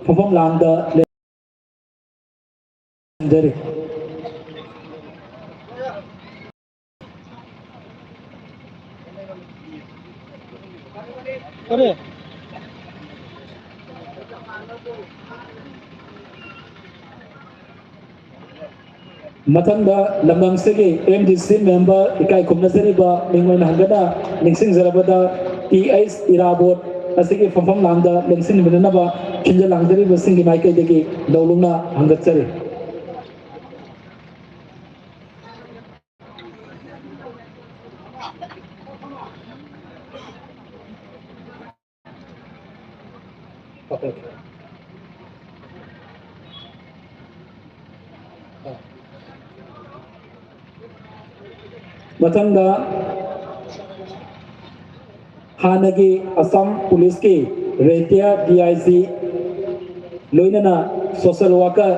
ꯐꯝꯐꯝ ꯂꯥꯡꯗ ꯂꯦꯡꯖꯔꯤ꯫ ꯃꯊꯪꯗ ꯂꯝꯗꯝꯁꯤꯒꯤ ꯑꯦꯝ ꯗꯤ ꯁꯤ ꯃꯦꯝꯕꯔ ꯏꯀꯥꯏ ꯈꯨꯝꯅꯖꯔꯤꯕ ꯃꯤꯡ ꯑꯣꯏꯅ ꯍꯪꯒꯠꯅ ꯅꯤꯡꯁꯤꯡꯖꯔꯕꯗ ꯇꯤ ꯑꯩꯆ ꯏꯔꯥꯕꯣꯠ ꯑꯁꯤꯒꯤ ꯐꯝꯐꯝ ꯂꯥꯡꯗ ꯂꯦꯡꯁꯤꯟꯕꯤꯅꯅꯕ ꯈꯤꯜꯂ ꯂꯥꯡꯖꯔꯤꯕꯁꯤꯡꯒꯤ ꯃꯥꯏꯀꯩꯗꯒꯤ ꯂꯧꯂꯨꯡꯅ ꯍꯪꯒꯠꯆꯔꯤ꯫ ꯃꯊꯪꯗ ꯍꯥꯟꯅꯒꯤ ꯑꯁꯥꯝ ꯄꯨꯂꯤꯁꯀꯤ ꯔꯤꯇꯥꯌꯔ ꯗꯤ ꯑꯥꯏ ꯖꯤ ꯂꯣꯏꯅꯅ ꯁꯣꯁꯦꯜ ꯋꯥꯔꯀꯔ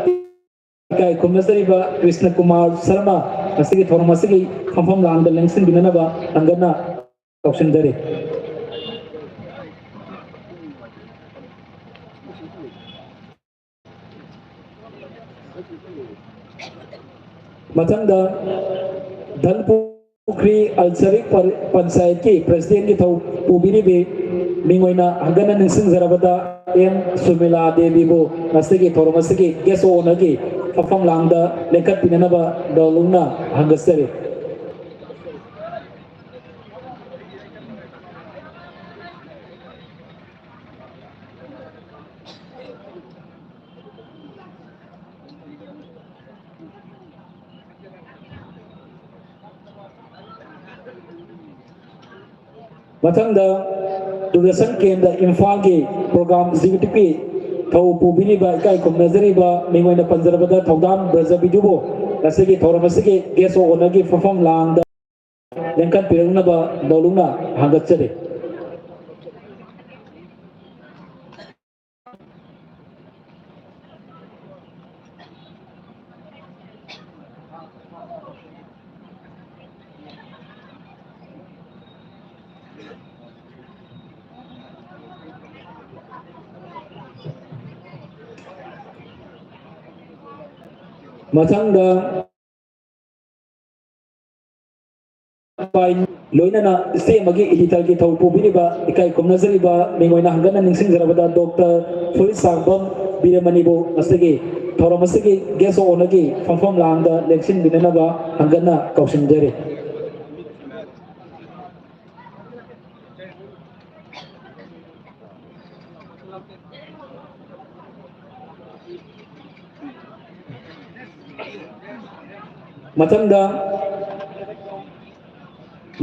ꯏꯀꯥꯏ ꯈꯨꯝꯅꯖꯔꯤꯕ ꯀ꯭ꯔꯤꯁꯅ ꯀꯨꯃꯥꯔ ꯁꯔꯃ ꯉꯁꯤꯒꯤ ꯊꯧꯔꯝ ꯑꯁꯤꯒꯤ ꯐꯝꯐꯝ ꯂꯥꯡꯗ ꯂꯦꯡꯁꯤꯟꯕꯤꯅꯅꯕ ꯍꯪꯒꯠꯅ ꯀꯧꯁꯤꯟꯖꯔꯤ꯫ ꯃꯊꯪꯗ ꯙꯟꯄꯨꯈ꯭ꯔꯤ ꯑꯜꯁꯔꯤꯛ ꯄꯔ-, ꯄꯟꯆꯥꯌꯠꯀꯤ ꯄ꯭ꯔꯁꯤꯗꯦꯟꯒꯤ ꯊꯧ ꯄꯨꯕꯤꯔꯤꯕꯤ ꯃꯤꯡ ꯑꯣꯏꯅ ꯍꯪꯒꯠꯅ ꯅꯤꯡꯁꯤꯡꯖꯔꯕꯗ ꯑꯦꯝ ꯁꯨꯃꯤꯂꯥ ꯗꯦꯕꯤꯕꯨ ꯉꯁꯤꯒꯤ ꯊꯧꯔꯝ ꯑꯁꯤꯒꯤ ꯒꯦꯁ ꯑꯣꯅꯔꯒꯤ ꯐꯝꯐꯝ ꯂꯥꯡꯗ ꯂꯦꯡꯈꯠꯄꯤꯅꯅꯕ ꯂꯧꯂꯨꯡꯅ ꯍꯪꯒꯠꯆꯔꯤ꯫ ꯃꯊꯪꯗ ꯗꯨꯔꯗꯔꯁꯟ ꯀꯦꯟꯗ꯭ꯔ ꯏꯝꯐꯥꯜꯒꯤ ꯄ꯭ꯔꯣꯒ꯭ꯔꯥꯝ ꯑꯦꯛꯖꯤꯀ꯭ꯌꯨꯇꯤꯚꯀꯤ ꯊꯧ ꯄꯨꯕꯤꯔꯤꯕ ꯏꯀꯥꯏ ꯈꯨꯝꯅꯖꯔꯤꯕ ꯃꯤꯡ ꯑꯣꯏꯅ ꯄꯟꯖꯔꯕꯗ ꯊꯧꯗꯥꯝ ꯕ꯭ꯔꯖꯕꯤꯗꯨꯕꯨ ꯉꯁꯤꯒꯤ ꯊꯧꯔꯝ ꯑꯁꯤꯒꯤ ꯒꯦꯁ ꯑꯣꯐ ꯑꯣꯅꯔꯒꯤ ꯐꯝꯐꯝ ꯂꯥꯡꯗ ꯂꯦꯡꯈꯠꯄꯤꯔꯛꯅꯕ ꯂꯧꯂꯨꯡꯅ ꯍꯪꯒꯠꯆꯔꯤ꯫ ꯃꯊꯪꯗ ꯂꯣꯏꯅꯅ ꯏꯆꯦ ꯑꯃꯒꯤ ꯏꯗꯤꯇꯔꯒꯤ ꯊꯧ ꯄꯨꯕꯤꯔꯤꯕ ꯏꯀꯥꯏ ꯈꯨꯝꯅꯖꯔꯤꯕ ꯃꯤꯡ ꯑꯣꯏꯅ ꯍꯪꯒꯠꯅ ꯅꯤꯡꯁꯤꯡꯖꯔꯕꯗ ꯗꯣꯛꯇꯔ ꯐꯨꯔꯤꯠꯁꯥꯡꯕꯝ ꯕꯤꯔꯃꯅꯤꯕꯨ ꯉꯁꯤꯒꯤ ꯊꯧꯔꯝ ꯑꯁꯤꯒꯤ ꯒꯦꯁ ꯑꯣꯅꯔꯒꯤ ꯐꯝꯐꯝ ꯂꯥꯡꯗ ꯂꯦꯡꯁꯤꯟꯕꯤꯅꯅꯕ ꯍꯪꯒꯠꯅ ꯀꯧꯁꯤꯟꯖꯔꯤ꯫ ꯃꯊꯪꯗ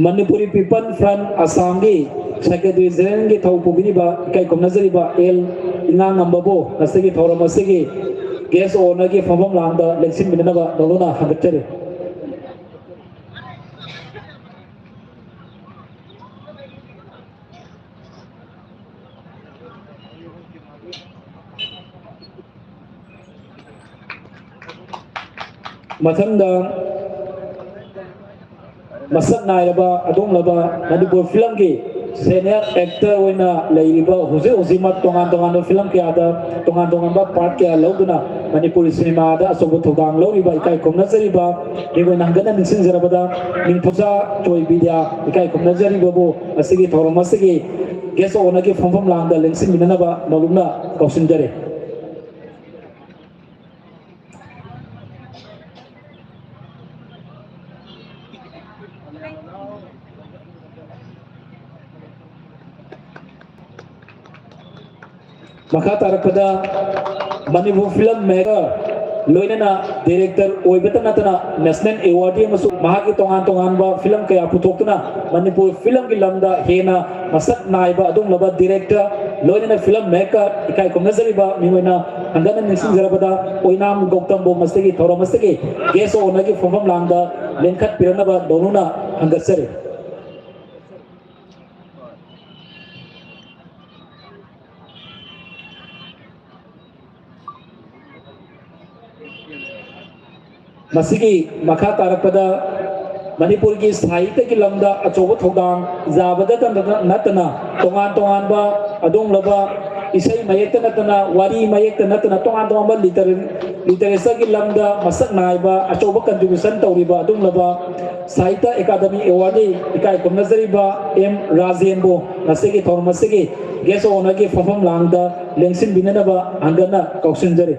ꯃꯅꯤꯄꯨꯔꯤ ꯄꯤꯄꯜ ꯐ꯭ꯔꯟ ꯑꯁꯥꯝꯒꯤ ꯁꯦꯀ꯭ꯔꯦꯇꯔꯤ ꯖꯦꯅꯔꯦꯜꯒꯤ ꯊꯧ ꯄꯨꯕꯤꯔꯤꯕ ꯏꯀꯥꯏ ꯈꯨꯝꯅꯖꯔꯤꯕ ꯑꯦꯜ ꯏꯉꯥꯉꯝꯕꯕꯨ ꯉꯁꯤꯒꯤ ꯊꯧꯔꯝ ꯑꯁꯤꯒꯤ ꯒꯦꯁ ꯑꯣꯅꯔꯒꯤ ꯐꯝꯐꯝ ꯂꯥꯡꯗ ꯂꯦꯡꯁꯤꯟꯕꯤꯅꯅꯕ ꯅꯧꯅ ꯍꯪꯒꯠꯆꯔꯤ꯫ ꯃꯊꯪꯗ ꯃꯁꯛ ꯅꯥꯏꯔꯕ ꯑꯗꯨꯒꯨꯝꯂꯕ ꯃꯅꯤꯄꯨꯔ ꯐꯤꯂꯝꯒꯤ ꯁꯦꯅꯤꯌꯔ ꯑꯦꯛꯇꯔ ꯑꯣꯏꯅ ꯂꯩꯔꯤꯕ, ꯍꯧꯖꯤꯛ ꯍꯧꯖꯤꯛꯃꯛ ꯇꯣꯉꯥꯟ ꯇꯣꯉꯥꯟꯕ ꯐꯤꯂꯝ ꯀꯌꯥꯗ ꯇꯣꯉꯥꯟ ꯇꯣꯉꯥꯟꯕ ꯄꯥꯔꯠ ꯀꯌꯥ ꯂꯧꯗꯨꯅ ꯃꯅꯤꯄꯨꯔꯤ ꯁꯤꯅꯦꯃꯥꯗ ꯑꯆꯧꯕ ꯊꯧꯗꯥꯡ ꯂꯧꯔꯤꯕ ꯏꯀꯥꯏ ꯈꯨꯝꯅꯖꯔꯤꯕ ꯃꯤꯡ ꯑꯣꯏꯅ ꯍꯟꯒꯠꯅ ꯅꯤꯡꯁꯤꯡꯖꯔꯕꯗ ꯅꯤꯡꯊꯧꯖꯥ ꯖꯣꯏ ꯕꯤꯗ꯭ꯌꯥ ꯏꯀꯥꯏ ꯈꯨꯝꯅꯖꯔꯤꯕꯕꯨ ꯉꯁꯤꯒꯤ ꯊꯧꯔꯝ ꯑꯁꯤꯒꯤ ꯒꯦꯁ ꯑꯣꯅꯔꯒꯤ ꯐꯝꯐꯝ ꯂꯥꯡꯗ ꯂꯦꯡꯁꯤꯟꯕꯤꯅꯅꯕ ꯅꯧꯂꯨꯛꯅ ꯀꯧꯁꯤꯟꯖꯔꯤ꯫ ꯃꯈꯥ ꯇꯥꯔꯛꯄꯗ ꯃꯅꯤꯄꯨꯔ ꯐꯤꯂꯝ ꯃꯦꯀꯔ ꯂꯣꯏꯅꯅ ꯗꯤꯔꯦꯛꯇꯔ ꯑꯣꯏꯕꯇ ꯅꯠꯇꯅ ꯅꯦꯁꯅꯦꯜ ꯑꯦꯋꯥꯔꯗꯤ ꯑꯃꯁꯨꯡ ꯃꯍꯥꯛꯀꯤ ꯇꯣꯉꯥꯟ ꯇꯣꯉꯥꯟꯕ ꯐꯤꯂꯝ ꯀꯌꯥ ꯄꯨꯊꯣꯛꯇꯨꯅ ꯃꯅꯤꯄꯨꯔ ꯐꯤꯂꯝꯒꯤ ꯂꯝꯗ ꯍꯦꯟꯅ ꯃꯁꯛ ꯅꯥꯏꯕ ꯑꯗꯨꯒꯨꯝꯂꯕ ꯗꯤꯔꯦꯛꯇꯔ ꯂꯣꯏꯅꯅ ꯐꯤꯂꯝ ꯃꯦꯀꯔ ꯏꯀꯥꯏ ꯈꯨꯝꯅꯖꯔꯤꯕ ꯃꯤꯑꯣꯏꯅ ꯍꯟꯒꯠꯅ ꯅꯤꯡꯁꯤꯡꯖꯔꯕꯗ ꯑꯣꯏꯅꯥꯝ ꯒꯧꯇꯝꯕꯨ ꯃꯁꯤꯒꯤ ꯊꯧꯔꯝ ꯑꯁꯤꯒꯤ ꯒꯦꯁ ꯑꯣꯅꯔꯒꯤ ꯐꯝꯐꯝ ꯂꯥꯡꯗ ꯂꯦꯡꯈꯠꯄꯤꯔꯛꯅꯕ ꯅꯧꯅ ꯍꯪꯒꯠꯆꯔꯤ꯫ ꯃꯁꯤꯒꯤ ꯃꯈꯥ ꯇꯥꯔꯛꯄꯗ ꯃꯅꯤꯄꯨꯔꯒꯤ ꯁꯥꯍꯤꯇ꯭ꯌꯒꯤ ꯂꯝꯗ ꯑꯆꯧꯕ ꯊꯧꯗꯥꯡ ꯌꯥꯕꯗꯇ ꯅꯠꯇꯅ ꯇꯣꯉꯥꯟ ꯇꯣꯉꯥꯟꯕ ꯑꯗꯨꯒꯨꯝꯂꯕ ꯏꯁꯩ ꯃꯌꯦꯛꯇ ꯅꯠꯇꯅ, ꯋꯥꯔꯤ ꯃꯌꯦꯛꯇ ꯅꯠꯇꯅ, ꯇꯣꯉꯥꯟ ꯇꯣꯉꯥꯟꯕ ꯂꯤꯇꯔꯦ-, Literature ꯒꯤ ꯂꯝꯗ ꯃꯁꯛ ꯅꯥꯏꯕ ꯑꯆꯧꯕ contribution ꯇꯧꯔꯤꯕ ꯑꯗꯨꯒꯨꯝꯂꯕ ꯁꯥꯍꯤꯇ꯭ꯌ ꯑꯦꯀꯥꯗꯃꯤ award ꯒꯤ ꯏꯀꯥꯏ ꯈꯨꯝꯅꯖꯔꯤꯕ ꯑꯦꯝ ꯔꯥꯖꯦꯟꯕꯨ ꯉꯁꯤꯒꯤ ꯊꯧꯔꯝ ꯑꯁꯤꯒꯤ guest of honour ꯒꯤ ꯐꯝꯐꯝ ꯂꯥꯡꯗ ꯂꯦꯡꯁꯤꯟꯕꯤꯅꯅꯕ ꯍꯟꯒꯠꯅ ꯀꯧꯁꯤꯟꯖꯔꯤ꯫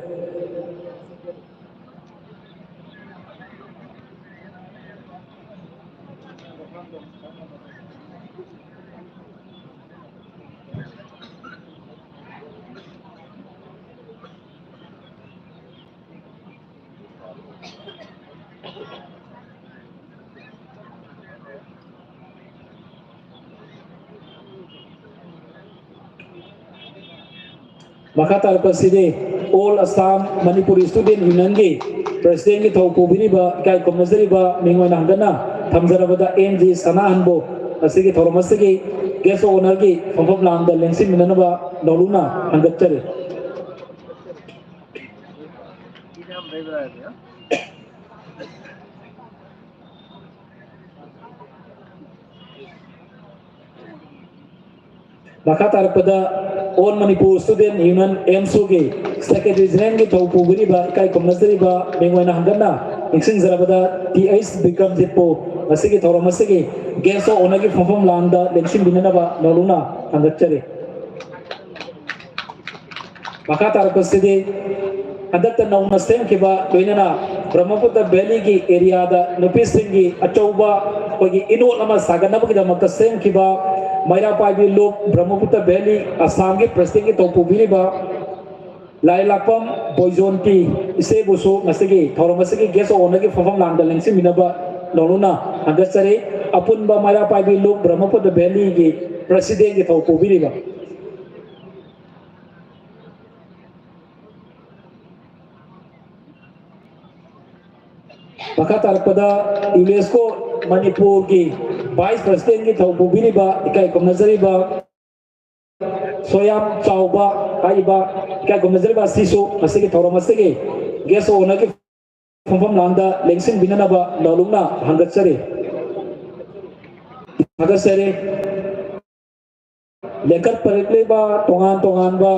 ꯃꯈꯥ ꯇꯥꯔꯛꯄꯁꯤꯗꯤ All Assam Manipuri Student Union ꯒꯤ President ꯀꯤ ꯊꯧ ꯄꯨꯕꯤꯔꯤꯕ, ꯏꯀꯥꯏ ꯈꯨꯝꯅꯖꯔꯤꯕ ꯃꯤꯡ ꯑꯣꯏꯅ ꯍꯟꯒꯠꯅ ꯊꯝꯖꯔꯕꯗ ꯑꯦꯝ ꯖꯤ ꯁꯅꯥꯍꯟꯕꯨ ꯉꯁꯤꯒꯤ ꯊꯧꯔꯝ ꯑꯁꯤꯒꯤ guest of honour ꯒꯤ ꯐꯝꯐꯝ ꯂꯥꯡꯗ ꯂꯦꯡꯁꯤꯟꯃꯤꯟꯅꯅꯕ ꯅꯧꯂꯨꯛꯅ ꯍꯟꯒꯠꯆꯔꯤ꯫ ꯃꯈꯥ ꯇꯥꯔꯛꯄꯗ All Manipur Student Union, ꯑꯦꯝꯁꯨꯒꯤ Secretary General ꯒꯤ ꯊꯧ ꯄꯨꯕꯤꯔꯤꯕ, ꯏꯀꯥꯏ ꯈꯨꯝꯅꯖꯔꯤꯕ ꯃꯤꯡ ꯑꯣꯏꯅ ꯍꯟꯒꯠꯅ ꯅꯤꯡꯁꯤꯡꯖꯔꯕꯗ ꯇꯤ ꯑꯩꯆ ꯕꯤꯀ꯭ꯔꯝꯖꯤꯠꯄꯨ ꯉꯁꯤꯒꯤ ꯊꯧꯔꯝ ꯑꯁꯤꯒꯤ guest of honour ꯒꯤ ꯐꯝꯐꯝ ꯂꯥꯡꯗ ꯂꯦꯡꯁꯤꯟꯕꯤꯅꯅꯕ ꯅꯧꯂꯨꯛꯅ ꯍꯟꯒꯠꯆꯔꯤ꯫ ꯃꯈꯥ ꯇꯥꯔꯛꯄꯁꯤꯗꯤ ꯍꯟꯗꯛꯇ ꯅꯧꯅ ꯁꯦꯝꯈꯤꯕ, ꯂꯣꯏꯅꯅ ꯕ꯭ꯔꯍ꯭ꯃꯄꯨꯇ꯭ꯔ ꯚꯦꯂꯤꯒꯤ area ꯗ ꯅꯨꯄꯤꯁꯤꯡꯒꯤ ꯑꯆꯧꯕ ꯑꯩꯈꯣꯏꯒꯤ ꯏꯅꯣꯠ ꯑꯃ ꯁꯥꯒꯠꯅꯕꯒꯤꯗꯃꯛꯇ ꯁꯦꯝꯈꯤꯕ ꯃꯩꯔꯥ ꯄꯥꯏꯕꯤ ꯂꯨꯞ ꯕ꯭ꯔꯍ꯭ꯃꯄꯨꯇ꯭ꯔ ꯚꯦꯂꯤ ꯑꯁꯥꯝꯒꯤ President ꯀꯤ ꯊꯧ ꯄꯨꯕꯤꯔꯤꯕ ꯂꯥꯏꯔꯤꯛ ꯂꯥꯛꯄꯝ ꯕꯣꯏꯖꯣꯟꯇꯤ ꯏꯆꯦꯕꯨꯁꯨ ꯉꯁꯤꯒꯤ ꯊꯧꯔꯝ ꯑꯁꯤꯒꯤ guest of honour ꯒꯤ ꯐꯝꯐꯝ ꯂꯥꯡꯗ ꯂꯦꯡꯁꯤꯟꯕꯤꯅꯕ ꯅꯧꯂꯨꯛꯅ ꯍꯟꯒꯠꯆꯔꯤ꯫ ꯑꯄꯨꯟꯕ ꯃꯩꯔꯥ ꯄꯥꯏꯕꯤ ꯂꯨꯞ ꯕ꯭ꯔꯍ꯭ꯃꯄꯨꯇ꯭ꯔ ꯚꯦꯂꯤꯒꯤ President ꯀꯤ ꯊꯧ ꯄꯨꯕꯤꯔꯤꯕ꯫ ꯃꯈꯥ ꯇꯥꯔꯛꯄꯗ ꯌꯨꯅꯦꯁꯀꯣ ꯃꯅꯤꯄꯨꯔꯒꯤ Vice President ꯀꯤ ꯊꯧ ꯄꯨꯕꯤꯔꯤꯕ, ꯏꯀꯥꯏ ꯈꯨꯝꯅꯖꯔꯤꯕ ꯁꯣꯌꯥꯝ ꯆꯥꯎꯕ ꯍꯥꯏꯔꯤꯕ ꯏꯀꯥꯏ ꯈꯨꯝꯅꯖꯔꯤꯕ ꯑꯁꯤꯁꯨ ꯉꯁꯤꯒꯤ ꯊꯧꯔꯝ ꯑꯁꯤꯒꯤ guest of honour ꯒꯤ ꯐꯝꯐꯝ ꯂꯥꯡꯗ ꯂꯦꯡꯁꯤꯟꯕꯤꯅꯅꯕ ꯅꯧꯂꯨꯛꯅ ꯍꯟꯒꯠꯆꯔꯤ, ꯊꯥꯒꯠꯆꯔꯤ꯫ ꯂꯦꯡꯈꯠꯄꯤꯔꯛꯂꯤꯕ ꯇꯣꯉꯥꯟ ꯇꯣꯉꯥꯟꯕ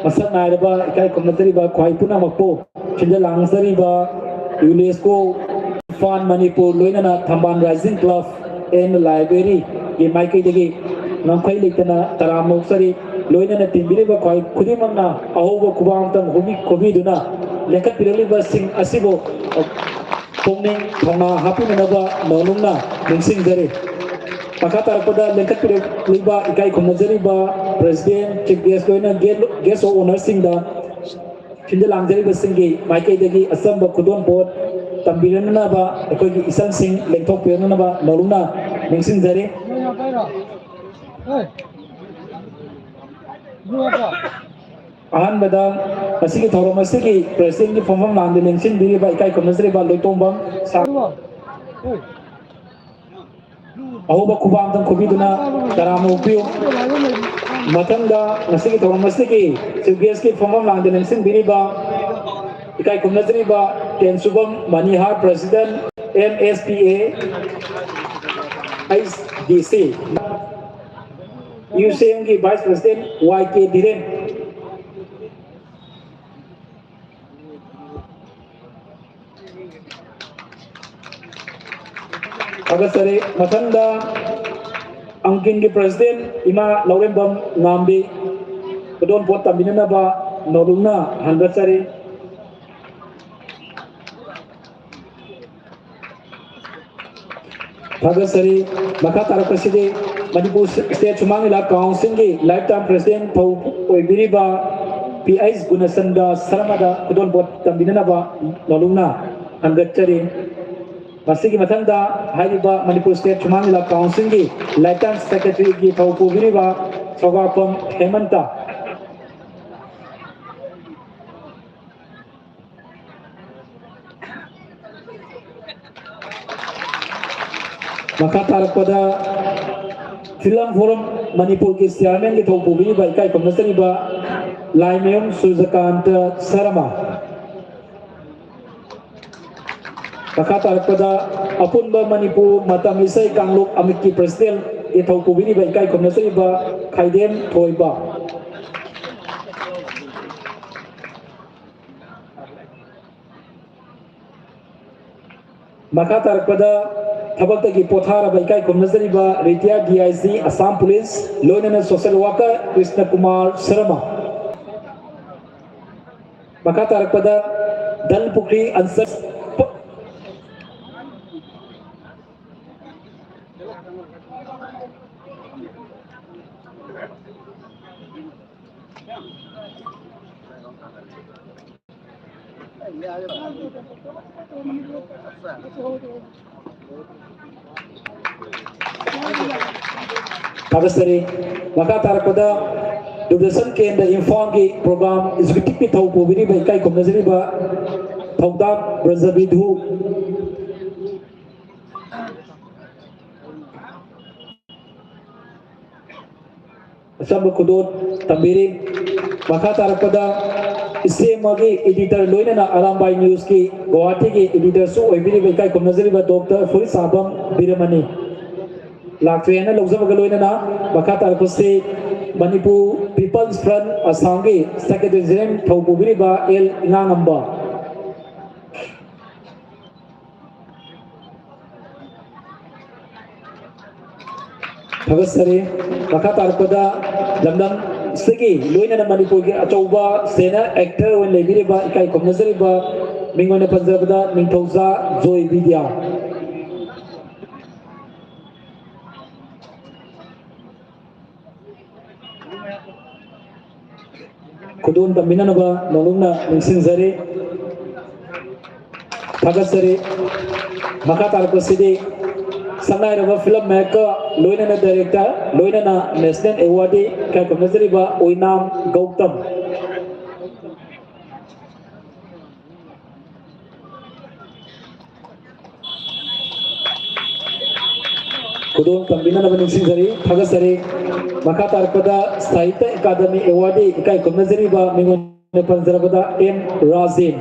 ꯃꯁꯛ ꯅꯥꯏꯔꯕ ꯏꯀꯥꯏ ꯈꯨꯝꯅꯖꯔꯤꯕ ꯈ꯭ꯋꯥꯏ ꯄꯨꯝꯅꯃꯛꯄꯨ ꯁꯤꯟꯖ ꯂꯥꯡꯖꯔꯤꯕ ꯌꯨꯅꯦꯁꯀꯣ, ꯏꯝꯐꯥꯜ ꯃꯅꯤꯄꯨꯔ ꯂꯣꯏꯅꯅ ꯊꯝꯕꯥꯜ Rising Club and Library ꯒꯤ ꯃꯥꯏꯀꯩꯗꯒꯤ ꯉꯝꯈꯩ ꯂꯩꯇꯅ ꯇꯔꯥꯝꯅ ꯑꯣꯛꯆꯔꯤ꯫ ꯂꯣꯏꯅꯅ ꯇꯤꯟꯕꯤꯔꯤꯕ ꯈ꯭ꯋꯥꯏ ꯈꯨꯗꯤꯡꯃꯛꯅ ꯑꯍꯧꯕ ꯈꯨꯕꯥꯛ ꯑꯃꯇꯪ ꯍꯨꯕꯤ-, ꯈꯨꯕꯤꯗꯨꯅ ꯂꯦꯡꯈꯠꯄꯤꯔꯛꯂꯤꯕꯁꯤꯡ ꯑꯁꯤꯕꯨ ꯄꯨꯛꯅꯤꯡ ꯊꯧꯅꯥ ꯍꯥꯞꯄꯤꯅꯅꯕ ꯅꯧꯅꯤꯡꯅ ꯅꯤꯡꯁꯤꯡꯖꯔꯤ꯫ ꯃꯈꯥ ꯇꯥꯔꯛꯄꯗ ꯂꯦꯡꯈꯠꯄꯤꯔꯛꯂꯤꯕ ꯏꯀꯥꯏ ꯈꯨꯝꯅꯖꯔꯤꯕ President, Chief Guest ꯂꯣꯏꯅ Guest of Honourꯁꯤꯡꯗ ꯁꯤꯟꯖ ꯂꯥꯡꯖꯔꯤꯕꯁꯤꯡꯒꯤ ꯃꯥꯏꯀꯩꯗꯒꯤ ꯑꯆꯝꯕ ꯈꯨꯗꯣꯜꯄꯣꯠ ꯇꯝꯕꯤꯔꯛꯅꯅꯕ ꯑꯩꯈꯣꯏꯒꯤ ꯏꯆꯟꯁꯤꯡ ꯂꯦꯡꯊꯣꯛꯄꯤꯔꯛꯅꯅꯕ ꯅꯧꯅ ꯅꯤꯡꯁꯤꯡꯖꯔꯤ꯫ ꯑꯍꯥꯟꯕꯗ ꯃꯁꯤꯒꯤ ꯊꯧꯔꯝ ꯑꯁꯤꯒꯤ Presidentꯀꯤ ꯐꯝꯐꯝ ꯂꯥꯡꯗ ꯂꯦꯡꯁꯤꯟꯕꯤꯔꯤꯕ ꯏꯀꯥꯏ ꯈꯨꯝꯅꯖꯔꯤꯕ ꯂꯣꯏꯇꯣꯡꯕꯝ ꯁꯥ-, ꯑꯍꯧꯕ ꯈꯨꯕꯥꯛ ꯑꯃꯇꯪ ꯈꯨꯕꯤꯗꯨꯅ ꯇꯔꯥꯝꯅ ꯑꯣꯛꯄꯤꯌꯨ꯫ ꯃꯊꯪꯗ ꯉꯁꯤꯒꯤ ꯊꯧꯔꯝ ꯑꯁꯤꯒꯤ Chief Guestꯀꯤ ꯐꯝꯐꯝ ꯂꯥꯡꯗ ꯂꯦꯡꯁꯤꯟꯕꯤꯔꯤꯕ ꯏꯀꯥꯏ ꯈꯨꯝꯅꯖꯔꯤꯕ ꯇꯦꯟꯁꯨꯕꯝ ꯃꯅꯤꯍꯥꯔ, President, M S P A H D C, U C Mꯒꯤ Vice President Y K ꯙꯤꯔꯦꯟ꯫ ꯊꯥꯒꯠꯆꯔꯤ꯫ ꯃꯊꯪꯗ ꯑꯪꯀꯤꯟꯒꯤ President ꯏꯃꯥ ꯂꯧꯔꯦꯝꯕꯝ ꯉꯥꯝꯕꯤ ꯈꯨꯗꯣꯜꯄꯣꯠ ꯇꯝꯕꯤꯅꯅꯕ ꯅꯧꯅꯤꯡꯅ ꯍꯪꯒꯠꯆꯔꯤ꯫ ꯊꯥꯒꯠꯆꯔꯤ꯫ ꯃꯈꯥ ꯇꯥꯔꯛꯄꯁꯤꯗꯤ ꯃꯅꯤꯄꯨꯔ State ꯁꯨꯃꯥꯡ ꯂꯤꯂꯥ Councilꯒꯤ Lifetime President ꯐꯧ ꯑꯣꯏꯕꯤꯔꯤꯕ P H ꯒꯨꯅꯆꯟꯗ ꯁꯔꯃꯗ ꯈꯨꯗꯣꯜꯄꯣꯠ ꯇꯝꯕꯤꯅꯅꯕ ꯅꯧꯅꯤꯡꯅ ꯍꯪꯒꯠꯆꯔꯤ꯫ ꯃꯁꯤꯒꯤ ꯃꯊꯪꯗ ꯍꯥꯏꯔꯤꯕ ꯃꯅꯤꯄꯨꯔ State ꯁꯨꯃꯥꯡ ꯂꯤꯂꯥ Councilꯒꯤ Lifetime Secretaryꯒꯤ ꯊꯧ ꯄꯨꯕꯤꯔꯤꯕ ꯁꯧꯒꯥꯄꯝ ꯍꯦꯃꯟꯇ꯫ ꯃꯈꯥ ꯇꯥꯔꯛꯄꯗ Film Forum ꯃꯅꯤꯄꯨꯔꯒꯤ Chairmanꯒꯤ ꯊꯧ ꯄꯨꯕꯤꯔꯤꯕ ꯏꯀꯥꯏ ꯈꯨꯝꯅꯖꯔꯤꯕ ꯂꯥꯏꯃꯌꯨꯝ ꯁꯨꯔꯖꯀꯥꯟꯇ ꯁꯔꯃ꯫ ꯃꯈꯥ ꯇꯥꯔꯛꯄꯗ ꯑꯄꯨꯟꯕ ꯃꯅꯤꯄꯨꯔ ꯃꯇꯝ ꯏꯁꯩ ꯀꯥꯡꯂꯨꯞ ꯑꯃꯤꯠꯀꯤ Presidentꯒꯤ ꯊꯧ ꯄꯨꯕꯤꯔꯤꯕ ꯏꯀꯥꯏ ꯈꯨꯝꯅꯖꯔꯤꯕ ꯈꯥꯏꯗꯦꯝ ꯊꯣꯏꯕ꯫ ꯃꯈꯥ ꯇꯥꯔꯛꯄꯗ ꯊꯕꯛꯇꯒꯤ ꯄꯣꯊꯥꯔꯕ ꯏꯀꯥꯏ ꯈꯨꯝꯅꯖꯔꯤꯕ retired D I G Assam police, ꯂꯣꯏꯅꯅ ꯁꯣꯁꯦꯜ ꯋꯥꯔꯀꯔ ꯀ꯭ꯔꯤꯁꯅ ꯀꯨꯃꯥꯔ ꯁꯔꯃ꯫ ꯃꯈꯥ ꯇꯥꯔꯛꯄꯗ ꯙꯟꯄꯨꯈ꯭ꯔꯤ ꯑꯟꯁꯔ꯫ ꯊꯥꯒꯠꯆꯔꯤ꯫ ꯃꯈꯥ ꯇꯥꯔꯛꯄꯗ ꯗꯨꯔꯗꯔꯁꯟ ꯀꯦꯟꯗ꯭ꯔ ꯏꯝꯐꯥꯜꯒꯤ ꯄ꯭ꯔꯣꯒ꯭ꯔꯥꯝ ꯑꯦꯛꯖꯤꯀ꯭ꯌꯨꯇꯤꯚꯀꯤ ꯊꯧ ꯄꯨꯕꯤꯔꯤꯕ ꯏꯀꯥꯏ ꯈꯨꯝꯅꯖꯔꯤꯕ ꯊꯧꯗꯥꯝ ꯕ꯭ꯔꯖꯕꯤꯙꯨ꯫ ꯑꯆꯝꯕ ꯈꯨꯗꯣꯜ ꯇꯝꯕꯤꯔꯤ꯫ ꯃꯈꯥ ꯇꯥꯔꯛꯄꯗ ꯏꯆꯦ ꯑꯃꯒꯤ editor, ꯂꯣꯏꯅꯅ ꯑꯔꯥꯝꯕꯥꯏ ꯅ꯭ꯌꯨꯁꯀꯤ ꯒꯨꯋꯥꯍꯥꯇꯤꯒꯤ editorꯁꯨ ꯑꯣꯏꯕꯤꯔꯤꯕ ꯏꯀꯥꯏ ꯈꯨꯝꯅꯖꯔꯤꯕ ꯗꯣꯛꯇꯔ ꯐꯨꯔꯤꯠꯁꯥꯕꯝ ꯕꯤꯔꯃꯅꯤ ꯂꯥꯛꯇ꯭ꯔꯦ ꯍꯥꯏꯅ ꯂꯧꯖꯕꯒ ꯂꯣꯏꯅꯅ ꯃꯈꯥ ꯇꯥꯔꯛꯄꯁꯤ ꯃꯅꯤꯄꯨꯔ ꯄꯤꯄꯜꯁ ꯐ꯭ꯔꯟꯠ ꯑꯁꯥꯝꯒꯤ ꯁꯦꯀ꯭ꯔꯦꯇꯔꯤ ꯖꯦꯅꯔꯦꯜ ꯊꯧ ꯄꯨꯕꯤꯔꯤꯕ ꯑꯦꯜ ꯏꯉꯥꯉꯝꯕ꯫ ꯊꯥꯒꯠꯆꯔꯤ꯫ ꯃꯈꯥ ꯇꯥꯔꯛꯄꯗ ꯂꯝꯗꯝꯁꯤꯒꯤ ꯂꯣꯏꯅꯅ ꯃꯅꯤꯄꯨꯔꯒꯤ ꯑꯆꯧꯕ senior actor ꯑꯣꯏꯅ ꯂꯩꯕꯤꯔꯤꯕ, ꯏꯀꯥꯏ ꯈꯨꯝꯅꯖꯔꯤꯕ ꯃꯤꯡ ꯑꯣꯏꯅ ꯄꯟꯖꯕꯗ ꯅꯤꯡꯊꯧꯖꯥ ꯖꯣꯏ ꯕꯤꯗ꯭ꯌꯥ꯫ ꯈꯨꯗꯣꯜ ꯇꯝꯕꯤꯅꯅꯕ ꯅꯣꯂꯨꯛꯅ ꯅꯤꯡꯁꯤꯡꯖꯔꯤ꯫ ꯊꯥꯒꯠꯆꯔꯤ꯫ ꯃꯈꯥ ꯇꯥꯔꯛꯄꯁꯤꯗꯤ ꯁꯛꯅꯥꯏꯔꯕ film maker, ꯂꯣꯏꯅꯅ director, ꯂꯣꯏꯅꯅ national awardee ꯏꯀꯥꯏ ꯈꯨꯝꯅꯖꯔꯤꯕ ꯑꯣꯏꯅꯥꯝ ꯒꯧꯇꯝ꯫ ꯈꯨꯗꯣꯜ ꯇꯝꯕꯤꯅꯅꯕ ꯅꯤꯡꯁꯤꯡꯖꯔꯤ, ꯊꯥꯒꯠꯆꯔꯤ꯫ ꯃꯈꯥ ꯇꯥꯔꯛꯄꯗ ꯁꯥꯍꯤꯇ꯭ꯌ ꯑꯦꯀꯥꯗꯃꯤ awardee ꯏꯀꯥꯏ ꯈꯨꯝꯅꯖꯔꯤꯕ ꯃꯤꯡ ꯑꯣꯏꯅ ꯄꯟꯖꯔꯕꯗ ꯑꯦꯝ ꯔꯥꯖꯦꯟ꯫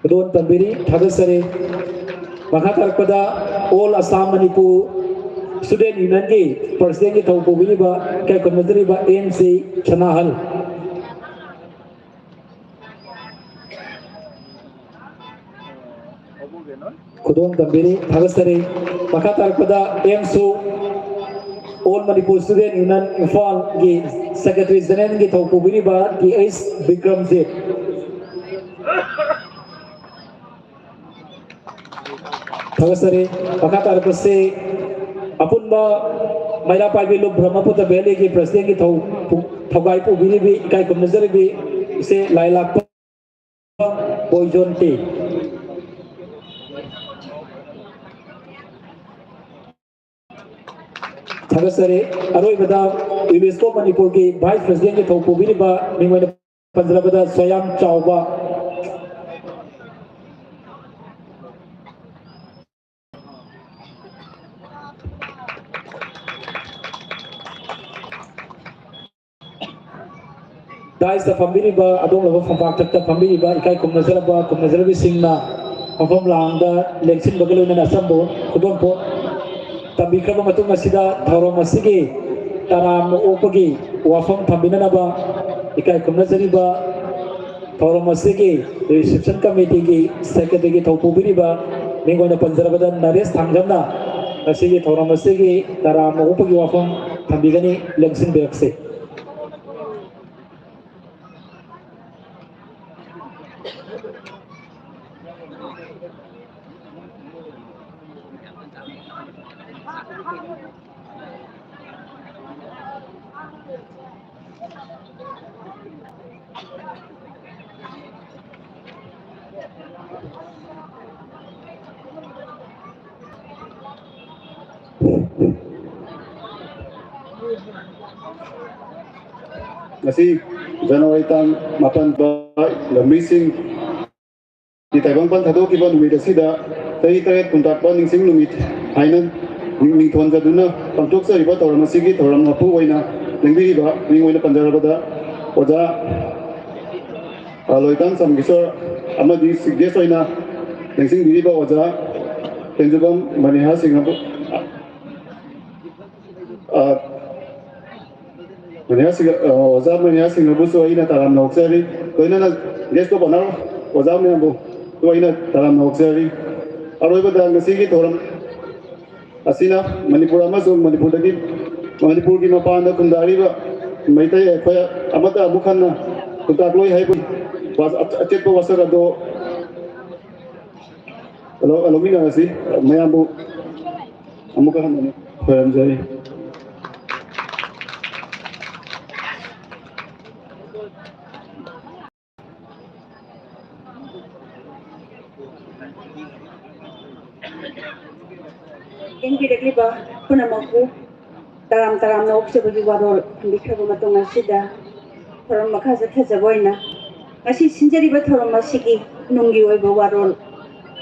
ꯈꯨꯗꯣꯜ ꯇꯝꯕꯤꯔꯤ, ꯊꯥꯒꯠꯆꯔꯤ꯫ ꯃꯈꯥ ꯇꯥꯔꯛꯄꯗ All Assam Manipur Student Unionꯒꯤ Presidentꯀꯤ ꯊꯧ ꯄꯨꯕꯤꯔꯤꯕ ꯏꯀꯥꯏ ꯈꯨꯝꯅꯖꯔꯤꯕ ꯑꯦꯝ ꯁꯤ ꯁꯅꯥꯍꯜ꯫ ꯈꯨꯗꯣꯜ ꯇꯝꯕꯤꯔꯤ, ꯊꯥꯒꯠꯆꯔꯤ꯫ ꯃꯈꯥ ꯇꯥꯔꯛꯄꯗ ꯑꯦꯝꯁꯨ All Manipur Student Union ꯏꯝꯐꯥꯜꯒꯤ Secretary Generalꯒꯤ ꯊꯧ ꯄꯨꯕꯤꯔꯤꯕ ꯇꯤ ꯑꯩꯆ ꯕꯤꯀ꯭ꯔꯝꯖꯤꯠ꯫ ꯊꯥꯒꯠꯆꯔꯤ꯫ ꯃꯈꯥ ꯇꯥꯔꯛꯄꯁꯤ ꯑꯄꯨꯟꯕ ꯃꯩꯔꯥ ꯄꯥꯏꯕꯤ ꯂꯨꯞ ꯕ꯭ꯔꯍ꯭ꯃꯄꯨꯇ꯭ꯔ ꯚꯦꯂꯤꯒꯤ Presidentꯀꯤ ꯊꯧ-, ꯊꯧꯒꯥꯏ ꯄꯨꯕꯤꯔꯤꯕꯤ, ꯏꯀꯥꯏ ꯈꯨꯝꯅꯖꯔꯤꯕꯤ ꯏꯆꯦ ꯂꯥꯏꯂꯥꯛꯄ ꯕꯣꯏꯖꯣꯟꯇꯤ꯫ ꯊꯥꯒꯠꯆꯔꯤ꯫ ꯑꯔꯣꯏꯕꯗ ꯌꯨꯅꯦꯁꯀꯣ ꯃꯅꯤꯄꯨꯔꯒꯤ Vice Presidentꯀꯤ ꯊꯧ ꯄꯨꯕꯤꯔꯤꯕ ꯃꯤꯡ ꯑꯣꯏꯅ ꯄꯟꯖꯔꯕꯗ ꯁꯣꯌꯥꯝ ꯆꯥꯎꯕ꯫ Dais ꯇ ꯐꯝꯕꯤꯔꯤꯕ, ꯑꯗꯣꯝꯂꯕ ꯐꯝꯄꯥꯛꯇꯛꯇ ꯐꯝꯕꯤꯔꯤꯕ ꯏꯀꯥꯏ ꯈꯨꯝꯅꯖꯔꯕ ꯈꯨꯝꯅꯖꯔꯕꯤꯁꯤꯡꯅ ꯃꯐꯝ ꯂꯥꯡꯗ ꯂꯦꯡꯁꯤꯟꯕꯒ ꯂꯣꯏꯅꯅ ꯑꯆꯝꯕ ꯈꯨꯗꯣꯜꯄꯣꯠ ꯇꯝꯕꯤꯈ꯭ꯔꯕ ꯃꯇꯨꯡ ꯑꯁꯤꯗ ꯊꯧꯔꯝ ꯑꯁꯤꯒꯤ ꯇꯔꯥꯝꯅ ꯑꯣꯛꯄꯒꯤ ꯋꯥꯐꯝ ꯊꯝꯕꯤꯅꯅꯕ ꯏꯀꯥꯏ ꯈꯨꯝꯅꯖꯔꯤꯕ ꯊꯧꯔꯝ ꯑꯁꯤꯒꯤ Reception Committeeꯒꯤ Secretaryꯒꯤ ꯊꯧ ꯄꯨꯕꯤꯔꯤꯕ ꯃꯤꯡ ꯑꯣꯏꯅ ꯄꯟꯖꯔꯕꯗ ꯅꯔꯦꯁ ꯊꯥꯡꯖꯝꯅ ꯉꯁꯤꯒꯤ ꯊꯧꯔꯝ ꯑꯁꯤꯒꯤ ꯇꯔꯥꯝꯅ ꯑꯣꯛꯄꯒꯤ ꯋꯥꯐꯝ ꯊꯝꯕꯤꯒꯅꯤ, ꯂꯦꯡꯁꯤꯟꯕꯤꯔꯛꯁꯤ꯫ ꯉꯁꯤ ꯖꯅꯋꯥꯔꯤ ꯇꯥꯡ ꯃꯥꯄꯟꯗ ꯂꯧꯃꯤꯁꯤꯡꯒꯤ ꯇꯥꯏꯕꯪꯄꯥꯟ ꯊꯥꯗꯣꯛꯈꯤꯕ ꯅꯨꯃꯤꯠ ꯑꯁꯤꯗ ꯆꯍꯤ ꯇꯔꯦꯠ ꯄꯨꯝꯇꯥꯛꯄ ꯅꯤꯡꯁꯤꯡ ꯅꯨꯃꯤꯠ ꯍꯥꯏꯅ ꯃꯤꯡ ꯊꯣꯟꯖꯗꯨꯅ ꯄꯥꯡꯊꯣꯛꯆꯔꯤꯕ ꯊꯧꯔꯝ ꯑꯁꯤꯒꯤ ꯊꯧꯔꯝ ꯃꯄꯨ ꯑꯣꯏꯅ ꯂꯦꯡꯕꯤꯔꯤꯕ ꯃꯤꯡ ꯑꯣꯏꯅ ꯄꯟꯖꯔꯕꯗ ꯑꯣꯖꯥ ꯂꯣꯏꯇꯥꯟ ꯁꯝꯒꯤꯁꯣꯔ ꯑꯃꯗꯤ ꯆꯤꯐ ꯒꯦꯁ ꯑꯣꯏꯅ ꯂꯦꯡꯁꯤꯟꯕꯤꯔꯤꯕ ꯑꯣꯖꯥ ꯇꯦꯟꯖꯨꯕꯝ ꯃꯅꯤꯍꯥ ꯁꯤꯡ ꯑꯕꯨ-, ꯑ, ꯃꯅꯤꯌꯥꯁꯤꯡ, ꯑ, ꯑꯣꯖꯥ ꯃꯅꯤꯌꯥꯁꯤꯡꯅꯕꯨꯁꯨ ꯑꯩꯅ ꯇꯔꯥꯝꯅ ꯑꯣꯛꯆꯔꯤ꯫ ꯂꯣꯏꯅꯅ guest of honour ꯑꯣꯖꯥ ꯃꯌꯥꯝꯕꯨꯁꯨ ꯑꯩꯅ ꯇꯔꯥꯝꯅ ꯑꯣꯛꯆꯔꯤ꯫ ꯑꯔꯣꯏꯕꯗ ꯉꯁꯤꯒꯤ ꯊꯧꯔꯝ ꯑꯁꯤꯅ ꯃꯅꯤꯄꯨꯔ ꯑꯃꯁꯨꯡ ꯃꯅꯤꯄꯨꯔꯗꯒꯤ, ꯃꯅꯤꯄꯨꯔꯒꯤ ꯃꯄꯥꯟꯗ ꯈꯨꯟꯗꯥꯔꯤꯕ ꯃꯩꯇꯩ ꯑꯩꯈꯣꯏ ꯑꯃꯠꯇ ꯑꯃꯨꯛ ꯍꯟꯅ ꯈꯨꯟꯇꯥꯛꯂꯣꯏ ꯍꯥꯏꯕꯒꯤ ꯋꯥ-, ꯑꯆꯦꯠꯄ ꯋꯥꯁꯛ ꯑꯗꯨ ꯂꯧ-, ꯂꯧꯃꯤꯟꯅꯔꯁꯤ꯫ ꯃꯌꯥꯝꯕꯨ ꯑꯃꯨꯛꯀ ꯍꯟꯅ ꯈꯣꯏꯔꯝꯖꯔꯤ꯫ ꯌꯦꯡꯕꯤꯔꯛꯂꯤꯕ ꯄꯨꯝꯅꯃꯛꯄꯨ ꯇꯔꯥꯝ ꯇꯔꯥꯝꯅ ꯑꯣꯛꯆꯕꯒꯤ ꯋꯥꯔꯣꯜ ꯊꯝꯕꯤꯈ꯭ꯔꯕ ꯃꯇꯨꯡ ꯑꯁꯤꯗ ꯊꯧꯔꯝ ꯃꯈꯥ ꯆꯠꯊꯖꯕ ꯑꯣꯏꯅ ꯉꯁꯤ ꯁꯤꯟꯖꯔꯤꯕ ꯊꯧꯔꯝ ꯑꯁꯤꯒꯤ ꯅꯨꯡꯒꯤ ꯑꯣꯏꯕ ꯋꯥꯔꯣꯜ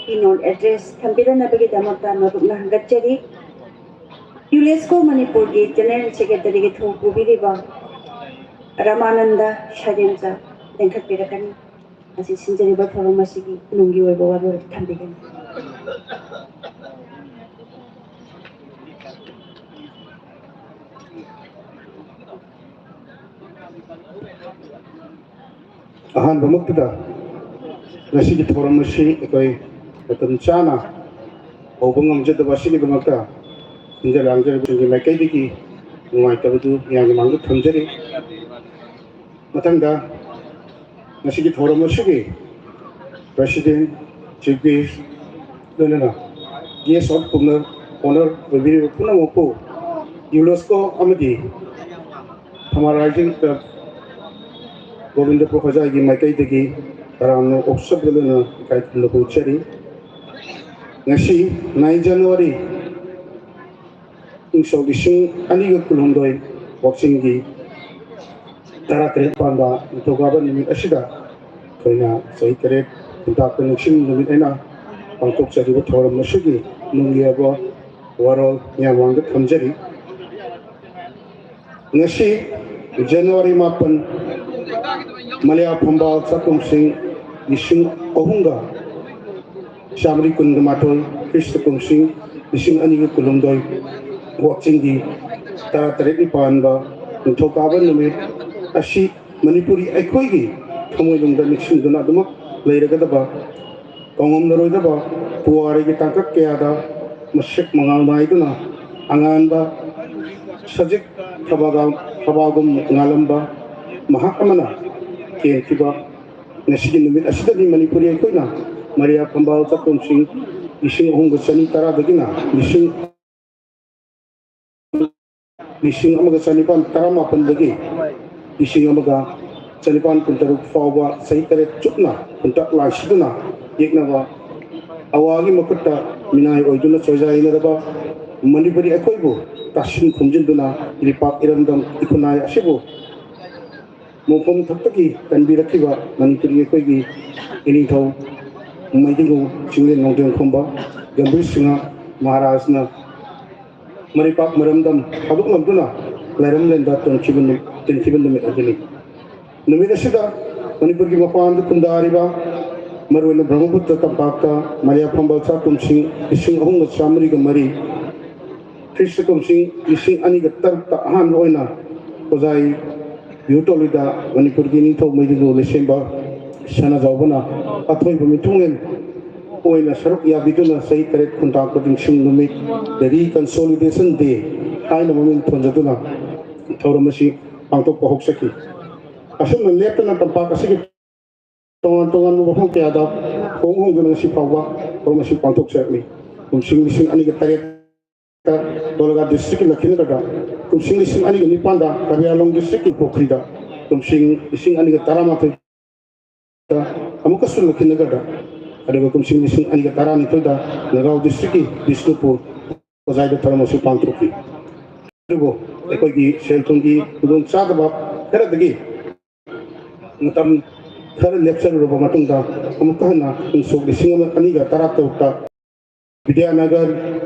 keynote address ꯊꯝꯕꯤꯔꯝꯅꯕꯒꯤꯗꯃꯛꯇ ꯃꯔꯨꯞꯅ ꯍꯪꯒꯠꯆꯔꯤ꯫ ꯌꯨꯅꯦꯁꯀꯣ ꯃꯅꯤꯄꯨꯔꯒꯤ General Secretaryꯒꯤ ꯊꯧ ꯄꯨꯕꯤꯔꯤꯕ ꯔꯥꯃꯥꯅꯟꯗ ꯁꯥꯏꯔꯦꯝꯆꯥ ꯂꯦꯡꯈꯠꯄꯤꯔꯛꯀꯅꯤ꯫ ꯉꯁꯤ ꯁꯤꯟꯖꯔꯤꯕ ꯊꯧꯔꯝ ꯑꯁꯤꯒꯤ ꯅꯨꯡꯒꯤ ꯑꯣꯏꯕ ꯋꯥꯔꯣꯜ ꯊꯝꯕꯤꯒꯅꯤ꯫ ꯑꯍꯥꯟꯕꯃꯛꯇꯗ ꯉꯁꯤꯒꯤ ꯊꯧꯔꯝ ꯑꯁꯤ ꯑꯩꯈꯣꯏ ꯃꯇꯝ ꯆꯥꯅ ꯍꯧꯕ ꯉꯝꯖꯗꯕ ꯑꯁꯤꯒꯤꯗꯃꯛꯇ ꯁꯤꯟꯖ ꯂꯥꯡꯖꯔꯤꯕꯁꯤꯡꯒꯤ ꯃꯥꯏꯀꯩꯗꯒꯤ ꯅꯨꯡꯉꯥꯏꯇꯕꯗꯨ ꯃꯌꯥꯝꯒꯤ ꯃꯥꯡꯗ ꯊꯝꯖꯔꯤ꯫ ꯃꯊꯪꯗ ꯉꯁꯤꯒꯤ ꯊꯧꯔꯝ ꯑꯁꯤꯒꯤ President, Chief Guest, ꯂꯣꯏꯅꯅ guest of honour, honour ꯑꯣꯏꯕꯤꯔꯤꯕ ꯄꯨꯝꯅꯃꯛꯄꯨ ꯌꯨꯅꯦꯁꯀꯣ ꯑꯃꯗꯤ ꯊꯝꯕꯥꯜ Rising Club ꯒꯣꯕꯤꯟꯗꯄꯨꯔ ꯍꯣꯖꯥꯏꯒꯤ ꯃꯥꯏꯀꯩꯗꯒꯤ ꯇꯔꯥꯝꯅ ꯑꯣꯛꯆꯕ ꯂꯣꯏꯅꯅ ꯏꯀꯥꯏ ꯈꯨꯝꯅꯕ ꯎꯠꯆꯔꯤ꯫ ꯉꯁꯤ nine January ꯏꯪ ꯁꯣꯛ ꯂꯤꯁꯤꯡ ꯑꯅꯤꯒ ꯀꯨꯟꯍꯨꯝꯗꯣꯏ ꯋꯥꯛꯆꯤꯡꯒꯤ ꯇꯔꯥꯇꯔꯦꯠ ꯄꯥꯟꯕ ꯅꯤꯡꯊꯧꯀꯥꯕ ꯅꯨꯃꯤꯠ ꯑꯁꯤꯗ ꯑꯩꯈꯣꯏꯅ ꯆꯍꯤ ꯇꯔꯦꯠ ꯈꯨꯟꯇꯥꯛꯄ ꯅꯤꯡꯁꯤꯡ ꯅꯨꯃꯤꯠ ꯑꯣꯏꯅ ꯄꯥꯡꯊꯣꯛꯆꯔꯤꯕ ꯊꯧꯔꯝ ꯑꯁꯤꯒꯤ ꯅꯨꯡꯒꯤ ꯑꯣꯏꯕ ꯋꯥꯔꯣꯜ ꯃꯤꯌꯥꯝ ꯃꯥꯡꯗ ꯊꯝꯖꯔꯤ꯫ ꯉꯁꯤ January ꯃꯥꯄꯟ, ꯃꯂꯌꯥ ꯐꯝꯕꯥꯜ ꯆꯥꯛꯈꯨꯝꯁꯤꯡ ꯂꯤꯁꯤꯡ ꯑꯍꯨꯝꯒ ꯆꯥꯃꯔꯤ ꯀꯨꯟꯒ ꯃꯥꯊꯣꯏ, ꯈ꯭ꯔꯤꯁꯇ ꯀꯨꯝꯁꯤꯡ ꯂꯤꯁꯤꯡ ꯑꯅꯤꯒ ꯀꯨꯟꯍꯨꯝꯗꯣꯏ, ꯋꯥꯛꯆꯤꯡꯒꯤ ꯇꯔꯥꯇꯔꯦꯠꯅꯤ ꯄꯥꯟꯕ ꯅꯤꯡꯊꯧꯀꯥꯕ ꯅꯨꯃꯤꯠ ꯑꯁꯤ ꯃꯅꯤꯄꯨꯔꯤ ꯑꯩꯈꯣꯏꯒꯤ ꯊꯃꯣꯏꯅꯨꯡꯗ ꯅꯤꯡꯁꯤꯡꯗꯨꯅ ꯑꯗꯨꯃꯛ ꯂꯩꯔꯒꯗꯕ, ꯀꯥꯎꯉꯝꯂꯔꯣꯏꯗꯕ ꯄꯨꯋꯥꯔꯤꯒꯤ ꯇꯥꯡꯀꯛ ꯀꯌꯥꯗ ꯃꯁꯛ ꯃꯉꯥꯜ ꯅꯥꯏꯗꯨꯅ ꯑꯉꯥꯟꯕ ꯁꯖꯤꯛ ꯊꯕꯥꯒ-, ꯊꯕꯥꯒꯨꯝ ꯉꯥꯜꯂꯝꯕ ꯃꯍꯥꯛ ꯑꯃꯅ ꯀꯦꯟꯈꯤꯕ ꯉꯁꯤꯒꯤ ꯅꯨꯃꯤꯠ ꯑꯁꯤꯗꯗꯤ ꯃꯅꯤꯄꯨꯔꯤ ꯑꯩꯈꯣꯏꯅ ꯃꯔꯤꯌꯥ ꯐꯝꯕꯥꯜ ꯆꯥꯛꯈꯨꯝꯁꯤꯡ ꯂꯤꯁꯤꯡ ꯑꯍꯨꯝꯒ ꯆꯅꯤ ꯇꯔꯥꯗꯒꯤꯅ ꯂꯤꯁꯤꯡ ꯂꯤꯁꯤꯡ ꯑꯃꯒ ꯆꯅꯤꯄꯥꯟ ꯇꯔꯥꯃꯥꯄꯟꯗꯒꯤ ꯂꯤꯁꯤꯡ ꯑꯃꯒ ꯆꯅꯤꯄꯥꯟ ꯀꯨꯟꯇꯔꯨꯛ ꯐꯥꯎꯕ ꯆꯍꯤ ꯇꯔꯦꯠ ꯆꯨꯞꯅ ꯈꯨꯟꯇꯛ ꯂꯥꯏꯁꯤꯗꯨꯅ ꯌꯦꯛꯅꯕ ꯑꯋꯥꯒꯤ ꯃꯈꯨꯠꯇ ꯃꯤꯅꯥꯏ ꯑꯣꯏꯗꯨꯅ ꯆꯣꯏꯖꯥꯏꯅꯔꯕ ꯃꯅꯤꯄꯨꯔꯤ ꯑꯩꯈꯣꯏꯕꯨ ꯇꯥꯁꯤꯟ ꯈꯣꯝꯖꯤꯟꯗꯨꯅ ꯏꯔꯤꯄꯥꯛ ꯏꯔꯝꯗꯝ ꯏꯈꯨꯟꯅꯥꯏ ꯑꯁꯤꯕꯨ ꯃꯣꯡꯐꯝ ꯊꯛꯇꯒꯤ ꯀꯟꯕꯤꯔꯛꯈꯤꯕ ꯃꯅꯤꯄꯨꯔꯤ ꯑꯩꯈꯣꯏꯒꯤ ꯏꯅꯤꯡꯊꯧ ꯃꯩꯗꯤꯡꯒꯨ ꯆꯤꯡꯂꯦꯟ ꯅꯣꯡꯗꯦꯡ ꯈꯣꯝꯕ ꯒꯝꯚꯤꯔ ꯁꯤꯡꯍ ꯃꯍꯥꯔꯥꯖꯅ ꯃꯔꯤꯄꯥꯛ ꯃꯔꯝꯗꯝ ꯊꯥꯗꯣꯛꯂꯝꯗꯨꯅ ꯂꯥꯏꯔꯝꯂꯦꯟꯗ ꯇꯣꯟꯈꯤꯕ ꯅꯨ-, ꯇꯤꯟꯈꯤꯕ ꯅꯨꯃꯤꯠ ꯑꯗꯨꯅꯤ꯫ ꯅꯨꯃꯤꯠ ꯑꯁꯤꯗ ꯃꯅꯤꯄꯨꯔꯒꯤ ꯃꯄꯥꯟꯗ ꯈꯨꯟꯗꯥꯔꯤꯕ, ꯃꯔꯨꯑꯣꯏꯅ ꯕ꯭ꯔꯍ꯭ꯃꯄꯨꯇ꯭ꯔ ꯇꯝꯄꯥꯛꯇ ꯃꯔꯤꯌꯥ ꯐꯝꯕꯥꯜ ꯆꯥꯛꯈꯨꯝꯁꯤꯡ ꯂꯤꯁꯤꯡ ꯑꯍꯨꯝꯒ ꯆꯥꯃꯔꯤꯒ ꯃꯔꯤ, ꯈ꯭ꯔꯤꯁꯇ ꯀꯨꯝꯁꯤꯡ ꯂꯤꯁꯤꯡ ꯑꯅꯤꯒ ꯇꯔꯨꯛꯇ ꯑꯍꯥꯟꯕ ꯑꯣꯏꯅ ꯑꯣꯖꯥ ꯌꯨꯇꯣꯂꯤꯗ ꯃꯅꯤꯄꯨꯔꯒꯤ ꯅꯤꯡꯊꯧ ꯃꯩꯗꯤꯡꯒꯨ ꯂꯩꯁꯦꯝꯕ ꯁꯅꯥꯖꯥꯎꯕꯅ ꯑꯊꯣꯏꯕ ꯃꯤꯊꯨꯡꯂꯦꯟ ꯑꯣꯏꯅ ꯁꯔꯨꯛ ꯌꯥꯕꯤꯗꯨꯅ ꯆꯍꯤ ꯇꯔꯦꯠ ꯈꯨꯟꯇꯥꯛꯄ ꯅꯤꯡꯁꯤꯡ ꯅꯨꯃꯤꯠ, The Reconsolidation Day ꯍꯥꯏꯅ ꯃꯃꯤꯡ ꯊꯣꯟꯖꯗꯨꯅ ꯊꯧꯔꯝ ꯑꯁꯤ ꯄꯥꯡꯊꯣꯛꯄ ꯍꯧꯖꯈꯤ꯫ ꯑꯁꯨꯝꯅ ꯂꯦꯞꯇꯅ ꯇꯝꯄꯥꯛ ꯑꯁꯤꯒꯤ ꯇꯣꯉꯥꯟ ꯇꯣꯉꯥꯟꯕ ꯃꯐꯝ ꯀꯌꯥꯗ ꯍꯣꯡ ꯍꯣꯡꯗꯨꯅ ꯉꯁꯤ ꯐꯥꯎꯕ ꯊꯧꯔꯝ ꯑꯁꯤ ꯄꯥꯡꯊꯣꯛꯆꯔꯛꯂꯤ꯫ ꯀꯨꯝꯁꯤꯡ ꯂꯤꯁꯤꯡ ꯑꯅꯤꯒ ꯇꯔꯦꯠ ꯗꯣꯂꯒꯥ ꯗꯤꯁꯇ꯭ꯔꯤꯛꯀꯤ ꯂꯈꯤꯅꯒꯔꯗ, ꯀꯨꯝꯁꯤꯡ ꯂꯤꯁꯤꯡ ꯑꯅꯤꯒ ꯅꯤꯄꯥꯟꯗ ꯀꯥꯔꯕꯤ ꯑꯥꯡꯂꯣꯡ ꯗꯤꯁꯇ꯭ꯔꯤꯛꯀꯤ ꯄꯨꯈ꯭ꯔꯤꯗ, ꯀꯨꯝꯁꯤꯡ ꯂꯤꯁꯤꯡ ꯑꯅꯤꯒ ꯇꯔꯥꯃꯥꯊꯣꯏꯗ ꯑꯃꯨꯛꯀꯁꯨ ꯂꯈꯤꯅꯒꯔꯗ, ꯑꯗꯨꯒ ꯀꯨꯝꯁꯤꯡ ꯂꯤꯁꯤꯡ ꯑꯅꯤꯒ ꯇꯔꯥꯅꯤꯊꯣꯏꯗ ꯅꯒꯥꯎ ꯗꯤꯁꯇ꯭ꯔꯤꯛꯀꯤ ꯕꯤꯁꯅꯨꯄꯨꯔ ꯍꯣꯖꯥꯏꯗ ꯊꯧꯔꯝ ꯑꯁꯤ ꯄꯥꯡꯊꯣꯛꯈꯤ꯫ ꯑꯗꯨꯕꯨ ꯑꯩꯈꯣꯏꯒꯤ ꯁꯦꯜ ꯊꯨꯝꯒꯤ ꯈꯨꯗꯣꯡꯆꯥꯗꯕ ꯈꯔꯗꯒꯤ ꯃꯇꯝ ꯈꯔ ꯂꯦꯞꯆꯔꯨꯔꯕ ꯃꯇꯨꯡꯗ ꯑꯃꯨꯛꯀ ꯍꯟꯅ ꯀꯨꯝꯁꯣꯛ ꯂꯤꯁꯤꯡ ꯑꯅꯤꯒ ꯇꯔꯥꯇꯔꯨꯛꯇ ꯕꯤꯗ꯭ꯌꯥꯅꯒꯔ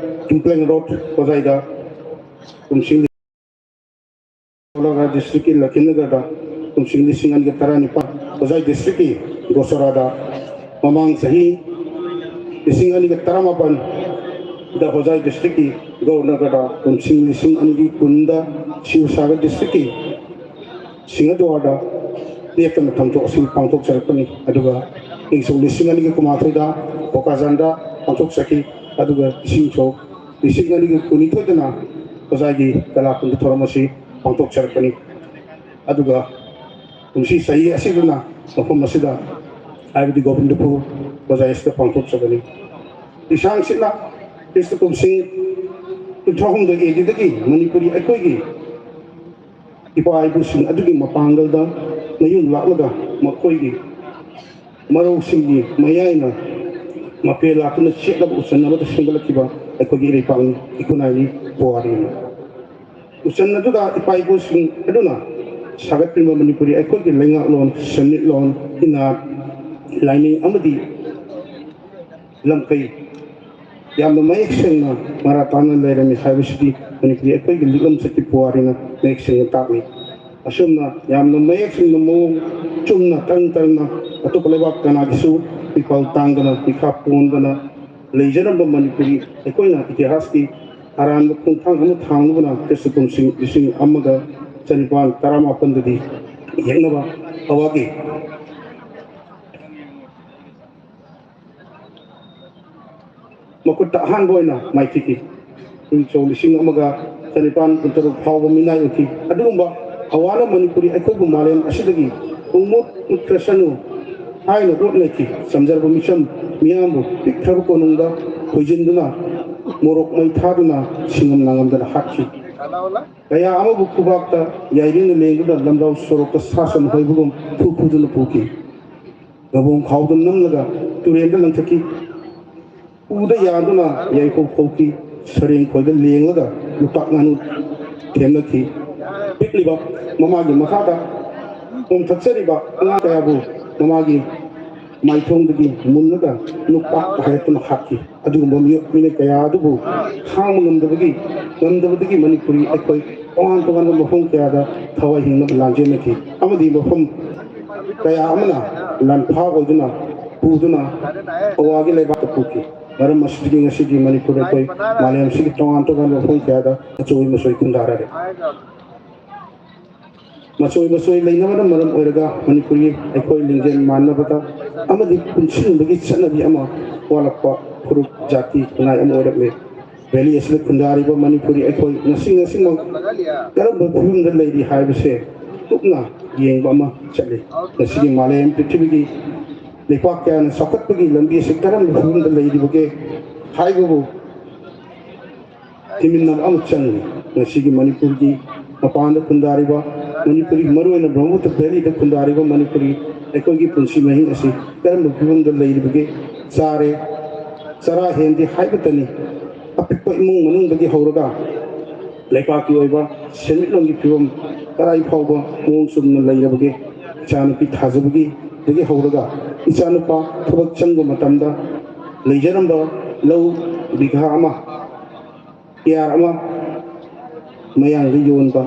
ꯏꯝꯄ꯭ꯂꯦꯡ ꯔꯣꯗ ꯍꯣꯖꯥꯏꯗ ꯀꯨꯝꯁꯤꯡ ꯗꯤꯁꯇ꯭ꯔꯤꯛꯀꯤ ꯂꯈꯤꯅꯒꯔꯗ ꯀꯨꯝꯁꯤꯡ ꯂꯤꯁꯤꯡ ꯑꯅꯤꯒ ꯇꯔꯥꯅꯤꯄꯥꯟ ꯍꯣꯖꯥꯏ ꯗꯤꯁꯇ꯭ꯔꯤꯛꯀꯤ ꯒꯣꯁꯣꯔꯥꯗ ꯃꯃꯥꯡ ꯆꯍꯤ ꯂꯤꯁꯤꯡ ꯑꯅꯤꯒ ꯇꯔꯥꯃꯥꯄꯟ ꯗ ꯍꯣꯖꯥꯏ ꯗꯤꯁꯇ꯭ꯔꯤꯛꯀꯤ ꯒꯧꯔ ꯅꯒꯔꯗ ꯀꯨꯝꯁꯤꯡ ꯂꯤꯁꯤꯡ ꯑꯅꯤꯒꯤ ꯀꯨꯟꯗ ꯁꯤꯕꯁꯥꯒꯔ ꯗꯤꯁꯇ꯭ꯔꯤꯛꯀꯤ ꯁꯤꯡꯍꯗ꯭ꯋꯥꯔꯗ ꯂꯦꯞꯇꯅ ꯊꯧꯗꯣꯛ ꯑꯁꯤ ꯄꯥꯡꯊꯣꯛꯆꯔꯛꯄꯅꯤ꯫ ꯑꯗꯨꯒ ꯏꯪ ꯁꯣꯛ ꯂꯤꯁꯤꯡ ꯑꯅꯤꯒ ꯀꯨꯟꯃꯥꯊꯣꯏꯗ ꯕꯣꯀꯥꯖꯥꯟꯗ ꯄꯥꯡꯊꯣꯛꯆꯈꯤ꯫ ꯑꯗꯨꯒ ꯏꯁꯤꯡ ꯁꯣꯛ ꯂꯤꯁꯤꯡ ꯑꯅꯤꯒ ꯀꯨꯟꯅꯤꯊꯣꯏꯗꯅ ꯍꯣꯖꯥꯏꯒꯤ ꯀꯂꯥ ꯀꯨꯟꯗ ꯊꯧꯔꯝ ꯑꯁꯤ ꯄꯥꯡꯊꯣꯛꯆꯔꯛꯄꯅꯤ꯫ ꯑꯗꯨꯒ ꯀꯨꯝꯁꯤ ꯆꯍꯤ ꯑꯁꯤꯗꯅ ꯃꯐꯝ ꯑꯁꯤꯗ, ꯍꯥꯏꯕꯗꯤ ꯒꯣꯕꯤꯟꯗꯄꯨꯔ ꯕꯖꯥꯔ ꯑꯁꯤꯗ ꯄꯥꯡꯊꯣꯛꯆꯒꯅꯤ꯫ ꯂꯤꯁꯥꯡꯁꯤꯠꯅ ꯈ꯭ꯔꯤꯁꯇ ꯀꯨꯝꯁꯤꯡ ꯀꯨꯟꯊ꯭ꯔꯥꯍꯨꯝꯗꯣꯏ ꯑꯦ ꯗꯤꯗꯒꯤ ꯃꯅꯤꯄꯨꯔꯤ ꯑꯩꯈꯣꯏꯒꯤ ꯏꯄꯥ ꯏꯄꯨꯁꯤꯡ ꯑꯗꯨꯒꯤ ꯃꯄꯥꯡꯒꯜꯗ ꯃꯌꯨꯝ ꯂꯥꯛꯂꯒ ꯃꯈꯣꯏꯒꯤ ꯃꯔꯧꯁꯤꯡꯒꯤ ꯃꯌꯥꯏꯅ ꯃꯄꯦ ꯂꯥꯛꯇꯨꯅ ꯆꯦꯠꯂꯕ ꯎꯆꯟ ꯑꯃꯗ ꯁꯦꯝꯒꯠꯂꯛꯈꯤꯕ ꯑꯩꯈꯣꯏꯒꯤ ꯏꯔꯩꯄꯥꯛꯅꯤ, ꯏꯈꯨꯟꯅꯥꯏꯅꯤ, ꯄꯨꯋꯥꯔꯤꯅꯤ꯫ ꯎꯆꯟ ꯑꯗꯨꯗ ꯏꯄꯥ ꯏꯄꯨꯁꯤꯡ ꯑꯗꯨꯅ ꯁꯥꯒꯠꯄꯤꯕ ꯃꯅꯤꯄꯨꯔꯤ ꯑꯩꯈꯣꯏꯒꯤ ꯂꯩꯉꯥꯛꯂꯣꯟ, ꯁꯦꯟꯃꯤꯠꯂꯣꯟ, ꯏꯅꯥꯠ, ꯂꯥꯏꯅꯤꯡ ꯑꯃꯗꯤ ꯂꯝꯀꯩ ꯌꯥꯝꯅ ꯃꯌꯦꯛ ꯁꯦꯡꯅ ꯃꯔꯥ ꯇꯥꯅ ꯂꯩꯔꯝꯃꯤ ꯍꯥꯏꯕꯁꯤꯗꯤ ꯃꯅꯤꯄꯨꯔꯤ ꯑꯩꯈꯣꯏꯒꯤ ꯂꯤꯛꯂꯝ ꯆꯠꯀꯤ ꯄꯨꯋꯥꯔꯤꯅ ꯃꯌꯦꯛ ꯁꯦꯡꯅ ꯇꯥꯛꯂꯤ꯫ ꯑꯁꯨꯝꯅ ꯌꯥꯝꯅ ꯃꯌꯦꯛ ꯁꯦꯡꯅ ꯃꯑꯣꯡ ꯆꯨꯝꯅ ꯇꯔꯪ ꯇꯔꯪꯅ ꯑꯇꯣꯞꯄ ꯂꯩꯕꯥꯛ ꯀꯅꯥꯒꯤꯁꯨ ꯃꯤꯄꯥꯜ ꯇꯥꯡꯗꯅ ꯃꯤꯈꯥ ꯄꯣꯟꯗꯅ ꯂꯩꯖꯔꯝꯕ ꯃꯅꯤꯄꯨꯔꯤ ꯑꯩꯈꯣꯏꯅ ꯏꯇꯤꯍꯥꯁꯀꯤ ꯑꯔꯥꯟꯕ ꯈꯣꯡꯊꯥꯡ ꯑꯃ ꯊꯥꯡꯂꯨꯕꯅ ꯈ꯭ꯔꯤꯁꯇ ꯀꯨꯝꯁꯤꯡ ꯂꯤꯁꯤꯡ ꯑꯃꯒ ꯆꯅꯤꯄꯥꯟ ꯇꯔꯥꯃꯥꯄꯟꯗꯗꯤ ꯌꯦꯛꯅꯕ ꯑꯋꯥꯒꯤ ꯃꯈꯨꯠꯇ ꯑꯍꯥꯟꯕ ꯑꯣꯏꯅ ꯃꯥꯏꯊꯤꯈꯤ꯫ ꯏꯪ ꯁꯣꯛ ꯂꯤꯁꯤꯡ ꯑꯃꯒ ꯆꯅꯤꯄꯥꯟ ꯀꯨꯟꯇꯔꯨꯛ ꯐꯥꯎꯕ ꯃꯤꯅꯥꯏ ꯑꯣꯏꯈꯤ꯫ ꯑꯗꯨꯒꯨꯝꯕ ꯑꯋꯥꯅ ꯃꯅꯤꯄꯨꯔꯤ ꯑꯩꯈꯣꯏꯕꯨ ꯃꯥꯂꯦꯝ ꯑꯁꯤꯗꯒꯤ ꯄꯨꯡꯃꯨꯠ ꯃꯨꯠꯈ꯭ꯔꯁꯅꯨ ꯍꯥꯏꯅ ꯍꯣꯠꯅꯈꯤ꯫ ꯆꯝꯖꯔꯕ ꯃꯤꯆꯝ ꯃꯤꯌꯥꯝꯕꯨ ꯄꯤꯛꯈ꯭ꯔꯕ ꯀꯣꯅꯨꯡꯗ ꯈꯣꯏꯖꯤꯟꯗꯨꯅ ꯃꯣꯔꯣꯛ ꯃꯩ ꯊꯥꯗꯨꯅ ꯁꯤꯡꯉꯝ ꯂꯥꯡꯉꯝꯗꯅ ꯍꯥꯠꯈꯤ꯫ ꯀꯌꯥ ꯑꯃꯕꯨ ꯈꯨꯕꯥꯛꯇ ꯌꯥꯏꯔꯤꯅ ꯂꯦꯡꯗꯨꯅ ꯂꯝꯖꯥꯎ ꯁꯣꯔꯣꯛꯇ ꯁꯥ ꯁꯟ ꯍꯣꯏꯕꯒꯨꯝ ꯐꯨ ꯐꯨꯗꯨꯅ ꯄꯨꯈꯤ꯫ ꯒꯕꯣꯡ ꯈꯥꯎꯗ ꯅꯝꯂꯒ ꯇꯨꯔꯦꯜꯗ ꯂꯪꯊꯈꯤ꯫ ꯎꯗ ꯌꯥꯟꯗꯨꯅ ꯌꯥꯏꯐꯧ ꯐꯧꯈꯤ꯫ ꯁꯔꯦꯡ ꯈꯣꯏꯗ ꯂꯦꯡꯂꯒ ꯂꯨꯄꯥꯛ ꯉꯥꯅꯨ ꯊꯦꯝꯅꯈꯤ꯫ ꯄꯤꯛꯂꯤꯕ ꯃꯃꯥꯒꯤ ꯃꯈꯥꯗ ꯑꯣꯝꯊꯛꯆꯔꯤꯕ ꯑꯉꯥꯡ ꯀꯌꯥꯕꯨ ꯃꯃꯥꯒꯤ ꯃꯥꯏꯊꯣꯡꯗꯒꯤ ꯃꯨꯜꯂꯒ ꯅꯨꯄꯥ ꯍꯥꯏꯔꯛꯇꯨꯅ ꯍꯥꯠꯈꯤ꯫ ꯑꯗꯨꯒꯨꯝꯕ ꯃꯤꯑꯣꯠ ꯃꯤꯅꯩ ꯀꯌꯥ ꯑꯗꯨꯕꯨ ꯈꯥꯡꯕ ꯉꯝꯗꯕꯒꯤ ꯉꯝꯗꯕꯗꯒꯤ ꯃꯅꯤꯄꯨꯔꯤ ꯑꯩꯈꯣꯏ ꯇꯣꯉꯥꯟ ꯇꯣꯉꯥꯟꯕ ꯃꯐꯝ ꯀꯌꯥꯗ ꯊꯋꯥꯏ ꯍꯤꯡꯅꯕ ꯂꯥꯟꯖꯦꯟꯅꯈꯤ ꯑꯃꯗꯤ ꯃꯐꯝ ꯀꯌꯥ ꯑꯃꯅ ꯂꯥꯟꯐꯥ ꯑꯣꯏꯗꯨꯅ ꯄꯨꯗꯨꯅ ꯑꯋꯥꯒꯤ ꯂꯩꯕꯥꯛꯇ ꯄꯨꯈꯤ꯫ ꯃꯔꯝ ꯑꯁꯤꯗꯒꯤ ꯉꯁꯤꯗꯤ ꯃꯅꯤꯄꯨꯔꯗ ꯑꯩꯈꯣꯏ ꯃꯥꯂꯦꯝꯁꯤꯒꯤ ꯇꯣꯉꯥꯟ ꯇꯣꯉꯥꯟꯕ ꯃꯐꯝ ꯀꯌꯥꯗ ꯃꯆꯣꯏ ꯃꯆꯣꯏ ꯈꯨꯟꯗꯥꯔꯔꯦ꯫ ꯃꯆꯣꯏ ꯃꯆꯣꯏ ꯂꯩꯅꯕꯅ ꯃꯔꯝ ꯑꯣꯏꯔꯒ ꯃꯅꯤꯄꯨꯔꯒꯤ ꯑꯩꯈꯣꯏ ꯂꯤꯡꯖꯦꯜ ꯃꯥꯟꯅꯕꯗ ꯑꯃꯗꯤ ꯄꯨꯟꯁꯤꯟꯕꯒꯤ ꯆꯠꯅꯕꯤ ꯑꯃ ꯋꯥꯠꯂꯛꯄ ꯐꯨꯔꯨꯞ ꯖꯥꯇꯤ ꯈꯨꯟꯅꯥꯏ ꯑꯃ ꯑꯣꯏꯔꯛꯂꯦ꯫ ꯚꯦꯂꯤ ꯑꯁꯤꯗ ꯈꯨꯟꯗꯥꯔꯤꯕ ꯃꯅꯤꯄꯨꯔꯤ ꯑꯩꯈꯣꯏ ꯉꯁꯤ ꯉꯁꯤꯃꯛ ꯀꯔꯝꯕ ꯐꯤꯕꯝꯗ ꯂꯩꯔꯤ ꯍꯥꯏꯕꯁꯦ ꯀꯨꯞꯅ ꯌꯦꯡꯕ ꯑꯃ ꯆꯠꯂꯤ꯫ ꯉꯁꯤꯒꯤ ꯃꯥꯂꯦꯝ ꯄ꯭ꯔꯤꯊꯤꯕꯤꯒꯤ ꯂꯩꯄꯥꯛ ꯀꯌꯥꯅ ꯆꯥꯎꯈꯠꯄꯒꯤ ꯂꯝꯕꯤ ꯑꯁꯤ ꯀꯔꯝꯕ ꯐꯤꯕꯝꯗ ꯂꯩꯔꯤꯕꯒꯦ ꯍꯥꯏꯕꯕꯨ ꯊꯤꯃꯤꯟꯅꯕ ꯑꯃ ꯆꯪꯏ꯫ ꯉꯁꯤꯒꯤ ꯃꯅꯤꯄꯨꯔꯒꯤ ꯃꯄꯥꯟꯗ ꯈꯨꯟꯗꯥꯔꯤꯕ ꯃꯅꯤꯄꯨꯔꯤ, ꯃꯔꯨꯑꯣꯏꯅ ꯕ꯭ꯔꯍ꯭ꯃꯄꯨꯇ꯭ꯔ ꯚꯦꯂꯤꯗ ꯈꯨꯟꯗꯥꯔꯤꯕ ꯃꯅꯤꯄꯨꯔꯤ ꯑꯩꯈꯣꯏꯒꯤ ꯄꯨꯟꯁꯤ ꯃꯍꯤꯡ ꯑꯁꯤ ꯀꯔꯝꯕ ꯐꯤꯕꯝꯗ ꯂꯩꯔꯤꯕꯒꯦ? ꯆꯥꯔꯦ, ꯆꯔꯥ ꯍꯦꯟꯗꯦ ꯍꯥꯏꯕꯇꯅꯤ꯫ ꯑꯄꯤꯛꯄ ꯏꯃꯨꯡ ꯃꯅꯨꯡꯗꯒꯤ ꯍꯧꯔꯒ ꯂꯩꯄꯥꯛꯀꯤ ꯑꯣꯏꯕ ꯁꯦꯟꯃꯤꯠꯂꯣꯟꯒꯤ ꯐꯤꯕꯝ ꯀꯗꯥꯏ ꯐꯥꯎꯕ ꯃꯑꯣꯡ ꯆꯨꯝꯅ ꯂꯩꯔꯕꯒꯦ? ꯏꯆꯥꯅꯨꯄꯤ ꯊꯥꯖꯕꯒꯤꯗꯒꯤ ꯍꯧꯔꯒ ꯏꯆꯥꯅꯨꯄꯥ ꯊꯕꯛ ꯆꯪꯕ ꯃꯇꯝꯗ ꯂꯩꯖꯔꯝꯕ ꯂꯧ ꯕꯤꯘꯥ ꯑꯃ, ꯑꯦꯀꯔ ꯑꯃ ꯃꯌꯥꯡꯗ ꯌꯣꯟꯕ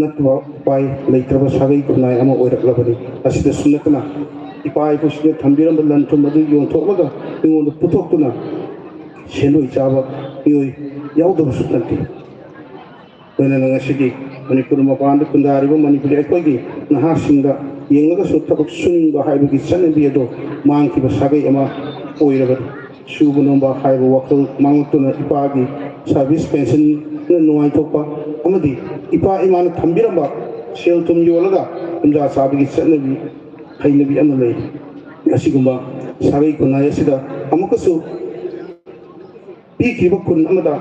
ꯅꯠꯇꯕ ꯎꯄꯥꯏ ꯂꯩꯇ꯭ꯔꯕ ꯁꯥꯒꯩ ꯈꯨꯟꯅꯥꯏ ꯑꯃ ꯑꯣꯏꯔꯛꯂꯕꯅꯤ꯫ ꯑꯁꯤꯗꯁꯨ ꯅꯠꯇꯅ ꯏꯄꯥ ꯏꯄꯨꯁꯤꯡꯅ ꯊꯝꯕꯤꯔꯝꯕ ꯂꯟ ꯊꯨꯝ ꯑꯗꯨ ꯌꯣꯟꯊꯣꯛꯂꯒ ꯃꯤꯉꯣꯟꯗ ꯄꯨꯊꯣꯛꯇꯨꯅ ꯁꯦꯟꯗꯣꯏ ꯆꯥꯕ ꯃꯤꯑꯣꯏ ꯌꯥꯎꯗꯕꯁꯨ ꯅꯠꯇꯦ꯫ ꯂꯣꯏꯅꯅ ꯉꯁꯤꯗꯤ ꯃꯅꯤꯄꯨꯔ ꯃꯄꯥꯟꯗ ꯈꯨꯟꯗꯥꯔꯤꯕ ꯃꯅꯤꯄꯨꯔꯤ ꯑꯩꯈꯣꯏꯒꯤ ꯅꯍꯥꯁꯤꯡꯗ ꯌꯦꯡꯂꯒꯁꯨ ꯊꯕꯛ ꯁꯨꯅꯤꯡꯕ ꯍꯥꯏꯕꯒꯤ ꯆꯠꯅꯕꯤ ꯑꯗꯨ ꯃꯥꯡꯈꯤꯕ ꯁꯥꯒꯩ ꯑꯃ ꯑꯣꯏꯔꯕꯅꯤ꯫ ꯁꯨꯕ ꯅꯣꯝꯕ ꯍꯥꯏꯕ ꯋꯥꯈꯜ ꯃꯥꯡꯂꯛꯇꯨꯅ ꯏꯄꯥꯒꯤ ꯁꯥꯔꯚꯤꯁ ꯄꯦꯟꯁꯟꯅ ꯅꯨꯡꯉꯥꯏꯊꯣꯛꯄ ꯑꯃꯗꯤ ꯏꯄꯥ ꯏꯃꯥꯅ ꯊꯝꯕꯤꯔꯝꯕ ꯁꯦꯜ ꯊꯨꯝ ꯌꯣꯜꯂꯒ ꯀꯨꯝꯖꯥ ꯆꯥꯕꯒꯤ ꯆꯠꯅꯕꯤ ꯍꯩꯅꯕꯤ ꯑꯃ ꯂꯩꯔꯤ꯫ ꯑꯁꯤꯒꯨꯝꯕ ꯁꯥꯒꯩ ꯈꯨꯟꯅꯥꯏ ꯑꯁꯤꯗ ꯑꯃꯨꯛꯀꯁꯨ ꯄꯤꯈꯤꯕ ꯈꯨꯟ ꯑꯃꯗ,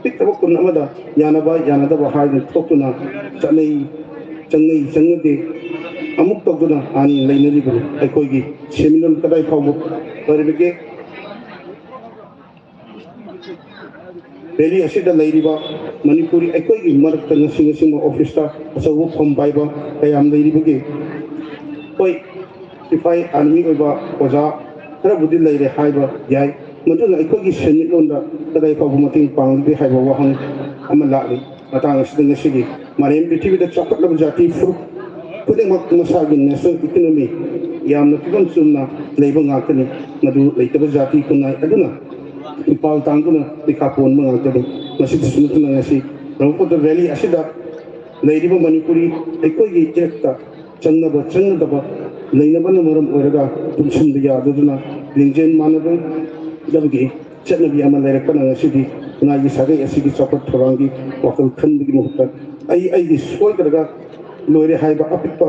ꯄꯤꯛꯈ꯭ꯔꯕ ꯈꯨꯟ ꯑꯃꯗ ꯌꯥꯅꯕ ꯌꯥꯅꯗꯕ ꯍꯥꯏꯗꯨꯅ ꯊꯣꯛꯇꯨꯅ ꯆꯠꯅꯩ, ꯆꯪꯅꯩ ꯆꯪꯅꯗꯦ ꯑꯃꯨꯛ ꯇꯧꯗꯨꯅ ꯑꯥꯏꯟ ꯂꯩꯅꯔꯤꯕꯅꯤ꯫ ꯑꯩꯈꯣꯏꯒꯤ ꯁꯦꯟꯃꯤꯠꯂꯣꯟ ꯀꯗꯥꯏ ꯐꯥꯎꯕ ꯐꯔꯤꯕꯒꯦ? ꯚꯦꯂꯤ ꯑꯁꯤꯗ ꯂꯩꯔꯤꯕ ꯃꯅꯤꯄꯨꯔꯤ ꯑꯩꯈꯣꯏꯒꯤ ꯃꯔꯛꯇ ꯉꯁꯤ ꯉꯁꯤꯃꯛ ꯑꯣꯐꯤꯁꯇ ꯑꯆꯧꯕ ꯐꯝ ꯄꯥꯏꯕ ꯀꯌꯥꯝ ꯂꯩꯔꯤꯕꯒꯦ? ꯍꯣꯏ, ꯁꯤꯐꯥꯏ ꯑꯥꯔꯃꯤ ꯑꯣꯏꯕ ꯑꯣꯖꯥ ꯈꯔꯕꯨꯗꯤ ꯂꯩꯔꯦ ꯍꯥꯏꯕ ꯌꯥꯏ, ꯃꯗꯨꯅ ꯑꯩꯈꯣꯏꯒꯤ ꯁꯦꯟꯃꯤꯠꯂꯣꯟꯗ ꯀꯗꯥꯏ ꯐꯥꯎꯕ ꯃꯇꯦꯡ ꯄꯥꯡꯂꯤꯕꯒꯦ ꯍꯥꯏꯕ ꯋꯥꯍꯪ ꯑꯃ ꯂꯥꯛꯂꯤ꯫ ꯃꯇꯥꯡ ꯑꯁꯤꯗ ꯉꯁꯤꯗꯤ ꯃꯥꯂꯦꯝ ꯄ꯭ꯔꯤꯊꯤꯕꯤꯗ ꯆꯥꯎꯈꯠꯂꯕ ꯖꯥꯇꯤ ꯐꯨꯔꯨꯞ ꯈꯨꯗꯤꯡꯃꯛ ꯃꯁꯥꯒꯤ ꯅꯦꯁꯅꯦꯜ ꯏꯀꯣꯅꯣꯃꯤ ꯌꯥꯝꯅ ꯐꯤꯕꯝ ꯆꯨꯝꯅ ꯂꯩꯕ ꯉꯥꯛꯇꯅꯤ꯫ ꯃꯗꯨ ꯂꯩꯇꯕ ꯖꯥꯇꯤ ꯈꯨꯟꯅꯥꯏ ꯑꯗꯨꯅ ꯏꯄꯥꯜ ꯇꯥꯡꯗꯨꯅ ꯃꯤꯈꯥ ꯄꯣꯟꯕ ꯉꯥꯛꯇꯅꯤ꯫ ꯃꯁꯤꯗꯁꯨ ꯅꯠꯇꯅ ꯉꯁꯤ ꯕ꯭ꯔꯍ꯭ꯃꯄꯨꯇ꯭ꯔ ꯚꯦꯂꯤ ꯑꯁꯤꯗ ꯂꯩꯔꯤꯕ ꯃꯅꯤꯄꯨꯔꯤ ꯑꯩꯈꯣꯏꯒꯤ ꯏꯔꯛꯇ ꯆꯪꯅꯕ ꯆꯪꯅꯗꯕ ꯂꯩꯅꯕꯅ ꯃꯔꯝ ꯑꯣꯏꯔꯒ ꯄꯨꯟꯁꯤꯟꯕ ꯌꯥꯗꯗꯨꯅ ꯂꯤꯡꯖꯦꯜ ꯃꯥꯟꯅꯗꯕꯒꯤ ꯆꯠꯅꯕꯤ ꯑꯃ ꯂꯩꯔꯛꯄꯅ ꯉꯁꯤꯗꯤ ꯈꯨꯟꯅꯥꯏꯒꯤ ꯁꯥꯒꯩ ꯑꯁꯤꯒꯤ ꯆꯥꯎꯈꯠ ꯊꯧꯔꯥꯡꯒꯤ ꯋꯥꯈꯜ ꯈꯟꯕꯒꯤ ꯃꯍꯨꯠꯇ ꯑꯩ ꯑꯩꯒꯤ ꯁꯣꯏꯗ꯭ꯔꯒ ꯂꯣꯏꯔꯦ ꯍꯥꯏꯕ ꯑꯄꯤꯛꯄ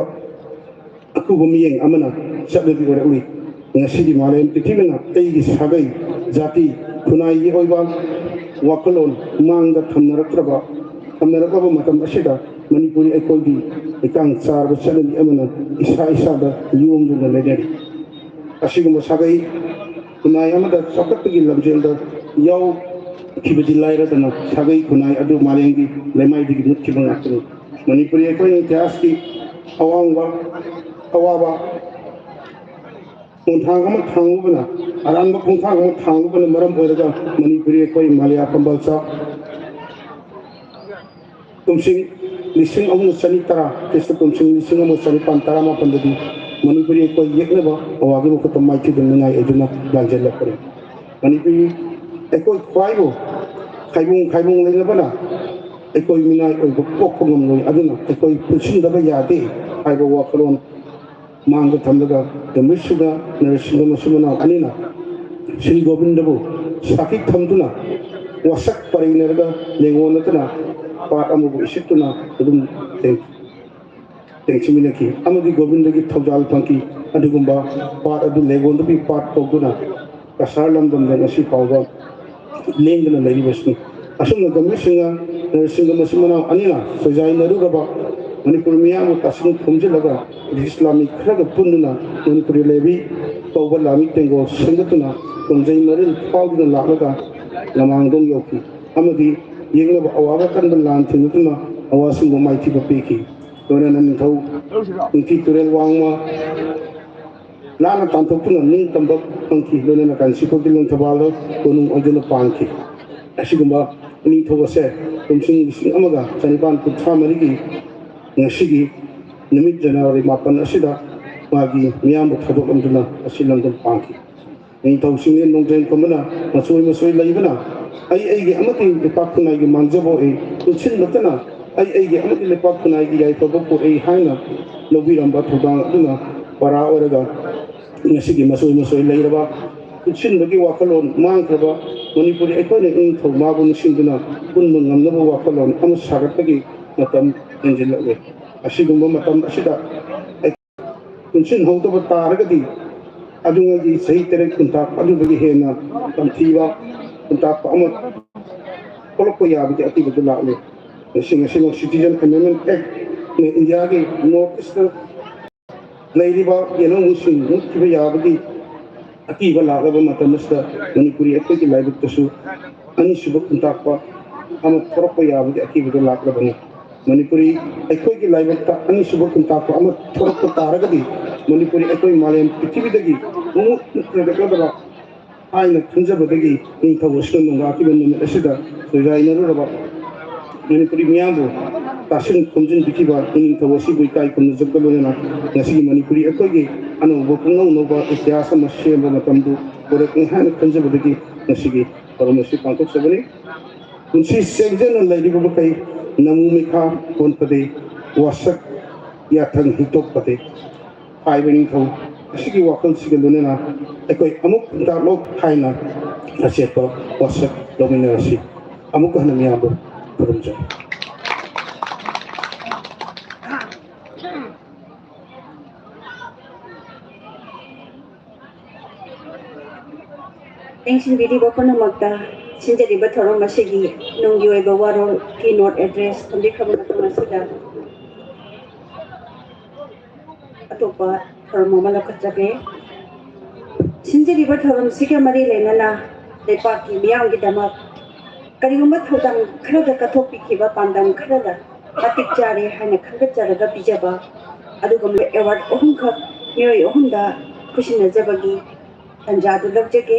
ꯑꯀꯨꯕ ꯃꯤꯠꯌꯦꯡ ꯑꯃꯅ ꯆꯠꯅꯕꯤ ꯑꯣꯏꯔꯛꯂꯤ꯫ ꯉꯁꯤꯗꯤ ꯃꯥꯂꯦꯝ ꯄ꯭ꯔꯤꯊꯤꯕꯤꯅ ꯑꯩꯒꯤ ꯁꯥꯒꯩ, ꯖꯥꯇꯤ, ꯈꯨꯟꯅꯥꯏꯒꯤ ꯑꯣꯏꯕ ꯋꯥꯈꯜꯂꯣꯟ ꯃꯥꯡꯗ ꯊꯝꯅꯔꯛꯇ꯭ꯔꯕ ꯊꯝꯅꯔꯛꯂꯕ ꯃꯇꯝ ꯑꯁꯤꯗ ꯃꯅꯤꯄꯨꯔꯤ ꯑꯩꯈꯣꯏꯒꯤ ꯏꯀꯥꯡ ꯆꯥꯔꯕ ꯆꯠꯅꯕꯤ ꯑꯃꯅ ꯏꯁꯥ ꯏꯁꯥꯗ ꯌꯣꯝꯗꯨꯅ ꯂꯩꯅꯔꯤ꯫ ꯑꯁꯤꯒꯨꯝꯕ ꯁꯥꯒꯩ ꯈꯨꯟꯅꯥꯏ ꯑꯃꯗ ꯆꯥꯎꯈꯠꯄꯒꯤ ꯂꯝꯖꯦꯜꯗ ꯌꯥꯎꯈꯤꯕꯗꯤ ꯂꯥꯏꯔꯗꯅ ꯁꯥꯒꯩ ꯈꯨꯟꯅꯥꯏ ꯑꯗꯨ ꯃꯥꯂꯦꯝꯒꯤ ꯂꯩꯃꯥꯏꯗꯒꯤ ꯃꯨꯠꯈꯤꯕ ꯉꯥꯛꯇꯅꯤ꯫ ꯃꯅꯤꯄꯨꯔꯤ ꯑꯩꯈꯣꯏꯅ ꯏꯇꯤꯍꯥꯁꯀꯤ ꯑꯋꯥꯡꯕ ꯑꯋꯥꯕ ꯈꯣꯡꯊꯥꯡ ꯑꯃ ꯊꯥꯡꯂꯨꯕꯅ ꯑꯔꯥꯟꯕ ꯈꯣꯡꯊꯥꯡ ꯑꯃ ꯊꯥꯡꯂꯨꯕꯅ ꯃꯔꯝ ꯑꯣꯏꯔꯒ ꯃꯅꯤꯄꯨꯔꯤ ꯑꯩꯈꯣꯏ ꯃꯥꯂꯦꯌꯥ ꯀꯝꯕꯜꯆꯥ ꯀꯨꯝꯁꯤꯡ ꯂꯤꯁꯤꯡ ꯑꯃꯒ ꯆꯅꯤ ꯇꯔꯥ, ꯈ꯭ꯔꯤꯁꯇ ꯀꯨꯝꯁꯤꯡ ꯂꯤꯁꯤꯡ ꯑꯃꯒ ꯆꯅꯤꯄꯥꯟ ꯇꯔꯥꯃꯥꯄꯟꯗꯗꯤ ꯃꯅꯤꯄꯨꯔꯤ ꯑꯩꯈꯣꯏ ꯌꯦꯛꯅꯕ ꯑꯋꯥꯒꯤ ꯃꯈꯨꯠꯇ ꯃꯥꯏꯊꯤꯗꯨꯅ ꯅꯨꯡꯉꯥꯏ ꯑꯗꯨꯅ ꯂꯥꯟꯖꯦꯜꯂꯛꯄꯅꯤ꯫ ꯃꯅꯤꯄꯨꯔꯤ ꯑꯩꯈꯣꯏ ꯈ꯭ꯋꯥꯏꯕꯨ ꯈꯥꯏꯕꯨꯡ ꯈꯥꯏꯕꯨꯡ ꯂꯩꯅꯕꯅ ꯑꯩꯈꯣꯏ ꯃꯤꯅꯥꯏ ꯑꯣꯏꯕ ꯄꯣꯛꯄ ꯉꯝꯂꯣꯏ꯫ ꯑꯗꯨꯅ ꯑꯩꯈꯣꯏ ꯄꯨꯟꯁꯤꯟꯗꯕ ꯌꯥꯗꯦ ꯍꯥꯏꯕ ꯋꯥꯈꯜꯂꯣꯟ ꯃꯥꯡꯗ ꯊꯝꯂꯒ ꯒꯝꯚꯤꯔ ꯁꯤꯡꯍ, ꯅꯔꯁꯤꯡꯍ ꯃꯆꯤꯟ ꯃꯅꯥꯎ ꯑꯅꯤꯅ ꯁ꯭ꯔꯤ ꯒꯣꯕꯤꯟꯗꯕꯨ ꯁꯥꯈꯤ ꯊꯝꯗꯨꯅ ꯋꯥꯁꯛ ꯄꯔꯩꯅꯔꯒ ꯂꯦꯡꯉꯣꯟꯅꯗꯅ ꯄꯥꯠ ꯑꯃꯕꯨ ꯏꯁꯤꯠꯇꯨꯅ ꯑꯗꯨꯝ ꯂꯩ꯫ ꯇꯦꯡꯁꯤꯟꯃꯤꯟꯅꯈꯤ ꯑꯃꯗꯤ ꯒꯣꯕꯤꯟꯗꯒꯤ ꯊꯧꯖꯥꯜ ꯐꯪꯈꯤ꯫ ꯑꯗꯨꯒꯨꯝꯕ ꯄꯥꯠ ꯑꯗꯨ ꯂꯦꯡꯒꯣꯟꯗꯨꯒꯤ ꯄꯥꯠ ꯀꯧꯗꯨꯅ ꯀꯁꯥꯔ ꯂꯝꯗꯝꯗ ꯉꯁꯤ ꯐꯥꯎꯕ ꯂꯦꯡꯗꯅ ꯂꯩꯔꯤꯕꯁꯤꯅꯤ꯫ ꯑꯁꯨꯝꯅ ꯒꯝꯚꯤꯔ ꯁꯤꯡꯍ, ꯅꯔꯁꯤꯡꯍ ꯃꯆꯤꯟ ꯃꯅꯥꯎ ꯑꯅꯤꯅ ꯁꯣꯏꯖꯥꯏꯅꯔꯨꯔꯕ ꯃꯅꯤꯄꯨꯔ ꯃꯤꯌꯥꯝꯕꯨ ꯇꯥꯁꯤꯟ ꯈꯣꯝꯖꯤꯜꯂꯒ ꯕ꯭ꯔꯤꯇꯤꯁ ꯂꯥꯟꯃꯤ ꯈꯔꯒ ꯄꯨꯟꯗꯨꯅ ꯃꯅꯤꯄꯨꯔꯤ ꯂꯦꯚꯤ ꯀꯧꯕ ꯂꯥꯟꯃꯤ ꯇꯦꯡꯒꯣꯜ ꯁꯦꯝꯒꯠꯇꯨꯅ ꯀꯣꯟꯖꯩ ꯃꯔꯤꯜ ꯐꯥꯎꯗꯨꯅ ꯂꯥꯛꯂꯒ ꯂꯃꯥꯡꯗꯣꯡ ꯌꯧꯈꯤ ꯑꯃꯗꯤ ꯌꯦꯛꯅꯕ ꯑꯋꯥꯕ ꯀꯟꯕ ꯂꯥꯟ ꯊꯦꯡꯅꯗꯨꯅ ꯑꯋꯥꯁꯤꯡꯕꯨ ꯃꯥꯏꯊꯤꯕ ꯄꯤꯈꯤ꯫ ꯂꯣꯏꯅꯅ ꯅꯤꯡꯊꯧ ꯅꯤꯡꯊꯤ ꯇꯨꯔꯦꯜ ꯋꯥꯡꯃ ꯂꯥꯟꯅ ꯇꯥꯟꯊꯣꯛꯇꯨꯅ ꯅꯤꯡꯇꯝꯕ ꯐꯪꯈꯤ꯫ ꯂꯣꯏꯅꯅ ꯀꯥꯟꯆꯤꯄꯨꯔꯒꯤ ꯂꯪꯊꯕꯥꯜꯗ ꯀꯣꯅꯨꯡ ꯑꯣꯏꯗꯨꯅ ꯄꯥꯟꯈꯤ꯫ ꯑꯁꯤꯒꯨꯝꯕ ꯅꯤꯡꯊꯧ ꯑꯁꯦ ꯀꯨꯝꯁꯤꯡ ꯂꯤꯁꯤꯡ ꯑꯃꯒ ꯆꯅꯤꯄꯥꯟ ꯀꯨꯟꯊ꯭ꯔꯥ ꯃꯔꯤꯒꯤ ꯉꯁꯤꯒꯤ ꯅꯨꯃꯤꯠ ꯖꯅꯋꯥꯔꯤ ꯃꯥꯄꯟ ꯑꯁꯤꯗ ꯃꯥꯒꯤ ꯃꯤꯌꯥꯝꯕꯨ ꯊꯥꯗꯣꯛꯂꯝꯗꯨꯅ ꯑꯁꯤ ꯂꯝꯗꯝ ꯄꯥꯟꯈꯤ꯫ ꯅꯤꯡꯊꯧꯁꯤꯡꯅ ꯅꯣꯡꯖꯩ ꯈꯨꯝꯕꯅ ꯃꯆꯣꯏ ꯃꯆꯣꯏ ꯂꯩꯕꯅ ꯑꯩ ꯑꯩꯒꯤ ꯑꯃꯗꯤ ꯂꯩꯄꯥꯛ ꯈꯨꯟꯅꯥꯏꯒꯤ ꯃꯥꯡꯖꯕ ꯑꯣꯏ, ꯄꯨꯟꯁꯤꯟꯕꯇꯅ ꯑꯩ ꯑꯩꯒꯤ ꯑꯃꯗꯤ ꯂꯩꯄꯥꯛ ꯈꯨꯟꯅꯥꯏꯒꯤ ꯌꯥꯏꯐꯕ ꯄꯨꯔꯛꯏ ꯍꯥꯏꯅ ꯂꯧꯕꯤꯔꯝꯕ ꯊꯧꯗꯥꯡ ꯑꯗꯨꯅ ꯄꯔꯥ ꯑꯣꯏꯔꯒ ꯉꯁꯤꯒꯤ ꯃꯆꯣꯏ ꯃꯆꯣꯏ ꯂꯩꯔꯕ ꯄꯨꯟꯁꯤꯟꯕꯒꯤ ꯋꯥꯈꯜꯂꯣꯟ ꯃꯥꯡꯈ꯭ꯔꯕ ꯃꯅꯤꯄꯨꯔꯤ ꯑꯩꯈꯣꯏꯅ ꯏꯅꯤꯡꯊꯧ ꯃꯥꯕꯨ ꯅꯤꯡꯁꯤꯡꯗꯨꯅ ꯄꯨꯟꯕ ꯉꯝꯅꯕ ꯋꯥꯈꯜꯂꯣꯟ ꯑꯃ ꯁꯥꯒꯠꯄꯒꯤ ꯃꯇꯝ ꯍꯦꯟꯖꯤꯜꯂꯛꯂꯦ꯫ ꯑꯁꯤꯒꯨꯝꯕ ꯃꯇꯝ ꯑꯁꯤꯗ ꯄꯨꯟꯁꯤꯟꯍꯧꯗꯕ ꯇꯥꯔꯒꯗꯤ ꯑꯗꯨꯉꯩꯒꯤ ꯆꯍꯤ ꯇꯔꯦꯠ ꯈꯨꯟꯇꯥꯛ ꯑꯗꯨꯗꯒꯤ ꯍꯦꯟꯅ ꯇꯝꯊꯤꯕ ꯈꯨꯟꯇꯥꯛꯄ ꯑꯃ ꯊꯣꯛꯂꯛꯄ ꯌꯥꯕꯒꯤ ꯑꯀꯤꯕꯗꯨ ꯂꯥꯛꯂꯤ꯫ ꯉꯁꯤ ꯉꯁꯤꯃꯛ Citizen Amendment Act ꯅ ꯏꯟꯗꯤꯌꯥꯒꯤ North East ꯇ ꯂꯩꯔꯤꯕ ꯌꯦꯜꯍꯧꯃꯤꯁꯤꯡ ꯃꯨꯠꯈꯤꯕ ꯌꯥꯕꯒꯤ ꯑꯀꯤꯕ ꯂꯥꯛꯂꯕ ꯃꯇꯝ ꯑꯁꯤꯗ ꯃꯅꯤꯄꯨꯔꯤ ꯑꯩꯈꯣꯏꯒꯤ ꯂꯥꯏꯕꯛꯇꯁꯨ ꯑꯅꯤꯁꯨꯕ ꯈꯨꯟꯇꯥꯛꯄ ꯑꯃ ꯊꯣꯔꯛꯄ ꯌꯥꯕꯒꯤ ꯑꯀꯤꯕꯗꯨ ꯂꯥꯛꯂꯕꯅꯤ꯫ ꯃꯅꯤꯄꯨꯔꯤ ꯑꯩꯈꯣꯏꯒꯤ ꯂꯥꯏꯕꯛꯇ ꯑꯅꯤꯁꯨꯕ ꯈꯨꯟꯇꯥꯛꯄ ꯑꯃ ꯊꯣꯔꯛꯄ ꯇꯥꯔꯒꯗꯤ ꯃꯅꯤꯄꯨꯔꯤ ꯑꯩꯈꯣꯏ ꯃꯥꯂꯦꯝ ꯄ꯭ꯔꯤꯊꯤꯕꯤꯗꯒꯤ ꯄꯨꯡꯃꯨꯠ ꯃꯨꯠꯈ꯭ꯔꯒꯗꯕ ꯍꯥꯏꯅ ꯈꯟꯖꯕꯗꯒꯤ ꯅꯤꯡꯊꯧ ꯑꯁꯤꯅ ꯅꯣꯡꯂꯥꯛꯈꯤꯕ ꯅꯨꯃꯤꯠ ꯑꯁꯤꯗ ꯆꯣꯏꯔꯥꯏꯅꯔꯨꯔꯕ ꯃꯅꯤꯄꯨꯔꯤ ꯃꯤꯌꯥꯝꯕꯨ ꯇꯥꯁꯤꯟ ꯈꯣꯝꯖꯤꯟꯕꯤꯈꯤꯕ ꯏꯅꯤꯡꯊꯧ ꯑꯁꯤꯕꯨ ꯏꯀꯥꯏ ꯈꯨꯝꯅꯖꯕꯒ ꯂꯣꯏꯅꯅ ꯉꯁꯤꯒꯤ ꯃꯅꯤꯄꯨꯔꯤ ꯑꯩꯈꯣꯏꯒꯤ ꯑꯅꯧꯕ ꯄꯨꯡꯅꯧ ꯅꯧꯕ ꯏꯇꯤꯍꯥꯁ ꯑꯃ ꯁꯦꯝꯕ ꯃꯇꯝꯗꯨ ꯑꯣꯏꯔꯛꯀꯅꯤ ꯍꯥꯏꯅ ꯈꯟꯖꯕꯗꯒꯤ ꯉꯁꯤꯒꯤ ꯊꯧꯔꯝ ꯑꯁꯤ ꯄꯥꯡꯊꯣꯛꯆꯕꯅꯤ꯫ ꯄꯨꯟꯁꯤ ꯆꯦꯡꯖꯅ ꯂꯩꯔꯤꯕ ꯃꯈꯩ ꯅꯃꯨ ꯃꯤꯈꯥ ꯑꯣꯟꯄꯗꯤ, ꯋꯥꯁꯛ ꯌꯥꯊꯪ ꯍꯤꯛꯇꯣꯛꯄꯗꯤ ꯍꯥꯏꯕ ꯅꯤꯡꯊꯧ ꯑꯁꯤꯒꯤ ꯋꯥꯈꯜꯁꯤꯒ ꯂꯣꯏꯅꯅ ꯑꯩꯈꯣꯏ ꯑꯃꯨꯛ ꯍꯟꯗꯛꯂꯣꯛ ꯍꯥꯏꯅ ꯑꯆꯦꯠꯄ ꯋꯥꯁꯛ ꯂꯧꯃꯤꯟꯅꯔꯁꯤ꯫ ꯑꯃꯨꯛ ꯍꯟꯅ ꯃꯤꯌꯥꯝꯕꯨ ꯈꯨꯔꯨꯝꯖꯔꯤ꯫ ꯌꯦꯡꯁꯤꯟꯕꯤꯔꯤꯕ ꯄꯨꯝꯅꯃꯛꯇ ꯁꯤꯟꯖꯔꯤꯕ ꯊꯧꯔꯝ ꯑꯁꯤꯒꯤ ꯅꯨꯡꯒꯤ ꯑꯣꯏꯕ ꯋꯥꯔꯣꯜ keynote address ꯊꯝꯕꯤꯈ꯭ꯔꯕ ꯃꯇꯨꯡ ꯑꯁꯤꯗ ꯑꯇꯣꯞꯄ ꯊꯧꯔꯝ ꯑꯃ ꯂꯧꯈꯠꯆꯒꯦ꯫ ꯁꯤꯟꯖꯔꯤꯕ ꯊꯧꯔꯝꯁꯤꯒ ꯃꯔꯤ ꯂꯩꯅꯅ ꯂꯩꯄꯥꯛꯀꯤ ꯃꯤꯌꯥꯝꯒꯤꯗꯃꯛ ꯀꯔꯤꯒꯨꯝꯕ ꯊꯧꯗꯥꯡ ꯈꯔꯗ ꯀꯠꯊꯣꯛꯄꯤꯈꯤꯕ ꯄꯥꯟꯗꯝ ꯈꯔꯗ ꯃꯇꯤꯛ ꯆꯥꯔꯦ ꯍꯥꯏꯅ ꯈꯟꯒꯠꯆꯔꯒ ꯄꯤꯖꯕ ꯑꯗꯨꯒꯨꯝꯂꯕ award ꯑꯍꯨꯝꯈꯛ ꯃꯤꯑꯣꯏ ꯑꯍꯨꯝꯗ ꯈꯨꯠꯁꯤꯟꯅꯖꯕꯒꯤ ꯇꯥꯟꯖꯥꯗꯨ ꯂꯧꯖꯒꯦ꯫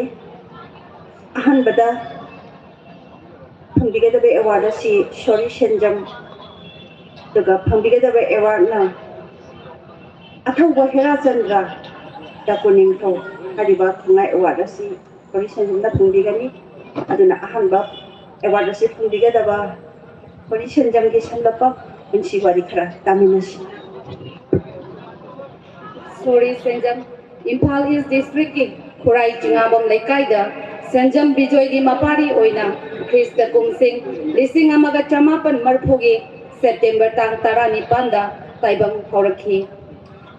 ꯑꯍꯥꯟꯕꯗ ꯐꯪꯕꯤꯒꯗꯕ award ꯑꯁꯤ ꯁꯣꯔꯤ ꯁꯦꯟꯖꯝ, ꯑꯗꯨꯒ ꯐꯪꯕꯤꯒꯗꯕ awardꯅ ꯑꯊꯧꯕ ꯍꯦꯔꯥꯆꯟꯗ꯭ꯔ ꯗꯥꯀꯨ ꯅꯤꯡꯊꯧ꯫ ꯍꯥꯏꯔꯤꯕ ꯈꯨꯟꯉꯥꯏ ꯑꯦꯋꯥꯔꯗ ꯑꯁꯤ ꯁꯣꯔꯤ ꯁꯦꯟꯖꯝꯅ ꯐꯪꯕꯤꯒꯅꯤ꯫ ꯑꯗꯨꯅ ꯑꯍꯥꯟꯕ ꯑꯦꯋꯥꯔꯗ ꯑꯁꯤ ꯐꯪꯕꯤꯒꯗꯕ ꯁꯣꯔꯤ ꯁꯦꯟꯖꯝꯒꯤ ꯁꯝꯂꯞꯄ ꯄꯨꯟꯁꯤ ꯋꯥꯔꯤ ꯈꯔ ꯇꯥꯃꯤꯟꯅꯁꯤ꯫ ꯁꯣꯔꯤ ꯁꯦꯟꯖꯝ, ꯏꯝꯐꯥꯜ ꯏꯁ ꯗꯤꯁꯇ꯭ꯔꯤꯛꯀꯤ ꯈꯨꯔꯥꯏ ꯆꯤꯉꯥꯕꯝ ꯂꯩꯀꯥꯏꯗ ꯁꯦꯟꯖꯝ ꯕꯤꯖꯣꯏꯒꯤ ꯃꯄꯥꯔꯤ ꯑꯣꯏꯅ ꯈ꯭ꯔꯤꯁꯇ ꯀꯨꯝꯁꯤꯡ ꯂꯤꯁꯤꯡ ꯑꯃꯒ ꯆꯃꯥꯄꯟ ꯃꯔꯤꯐꯨꯒꯤ ꯁꯦꯞꯇꯦꯝꯕꯔ ꯇꯥꯡ ꯇꯔꯥꯅꯤꯄꯥꯟꯗ ꯇꯥꯏꯕꯪ ꯍꯧꯔꯛꯈꯤ꯫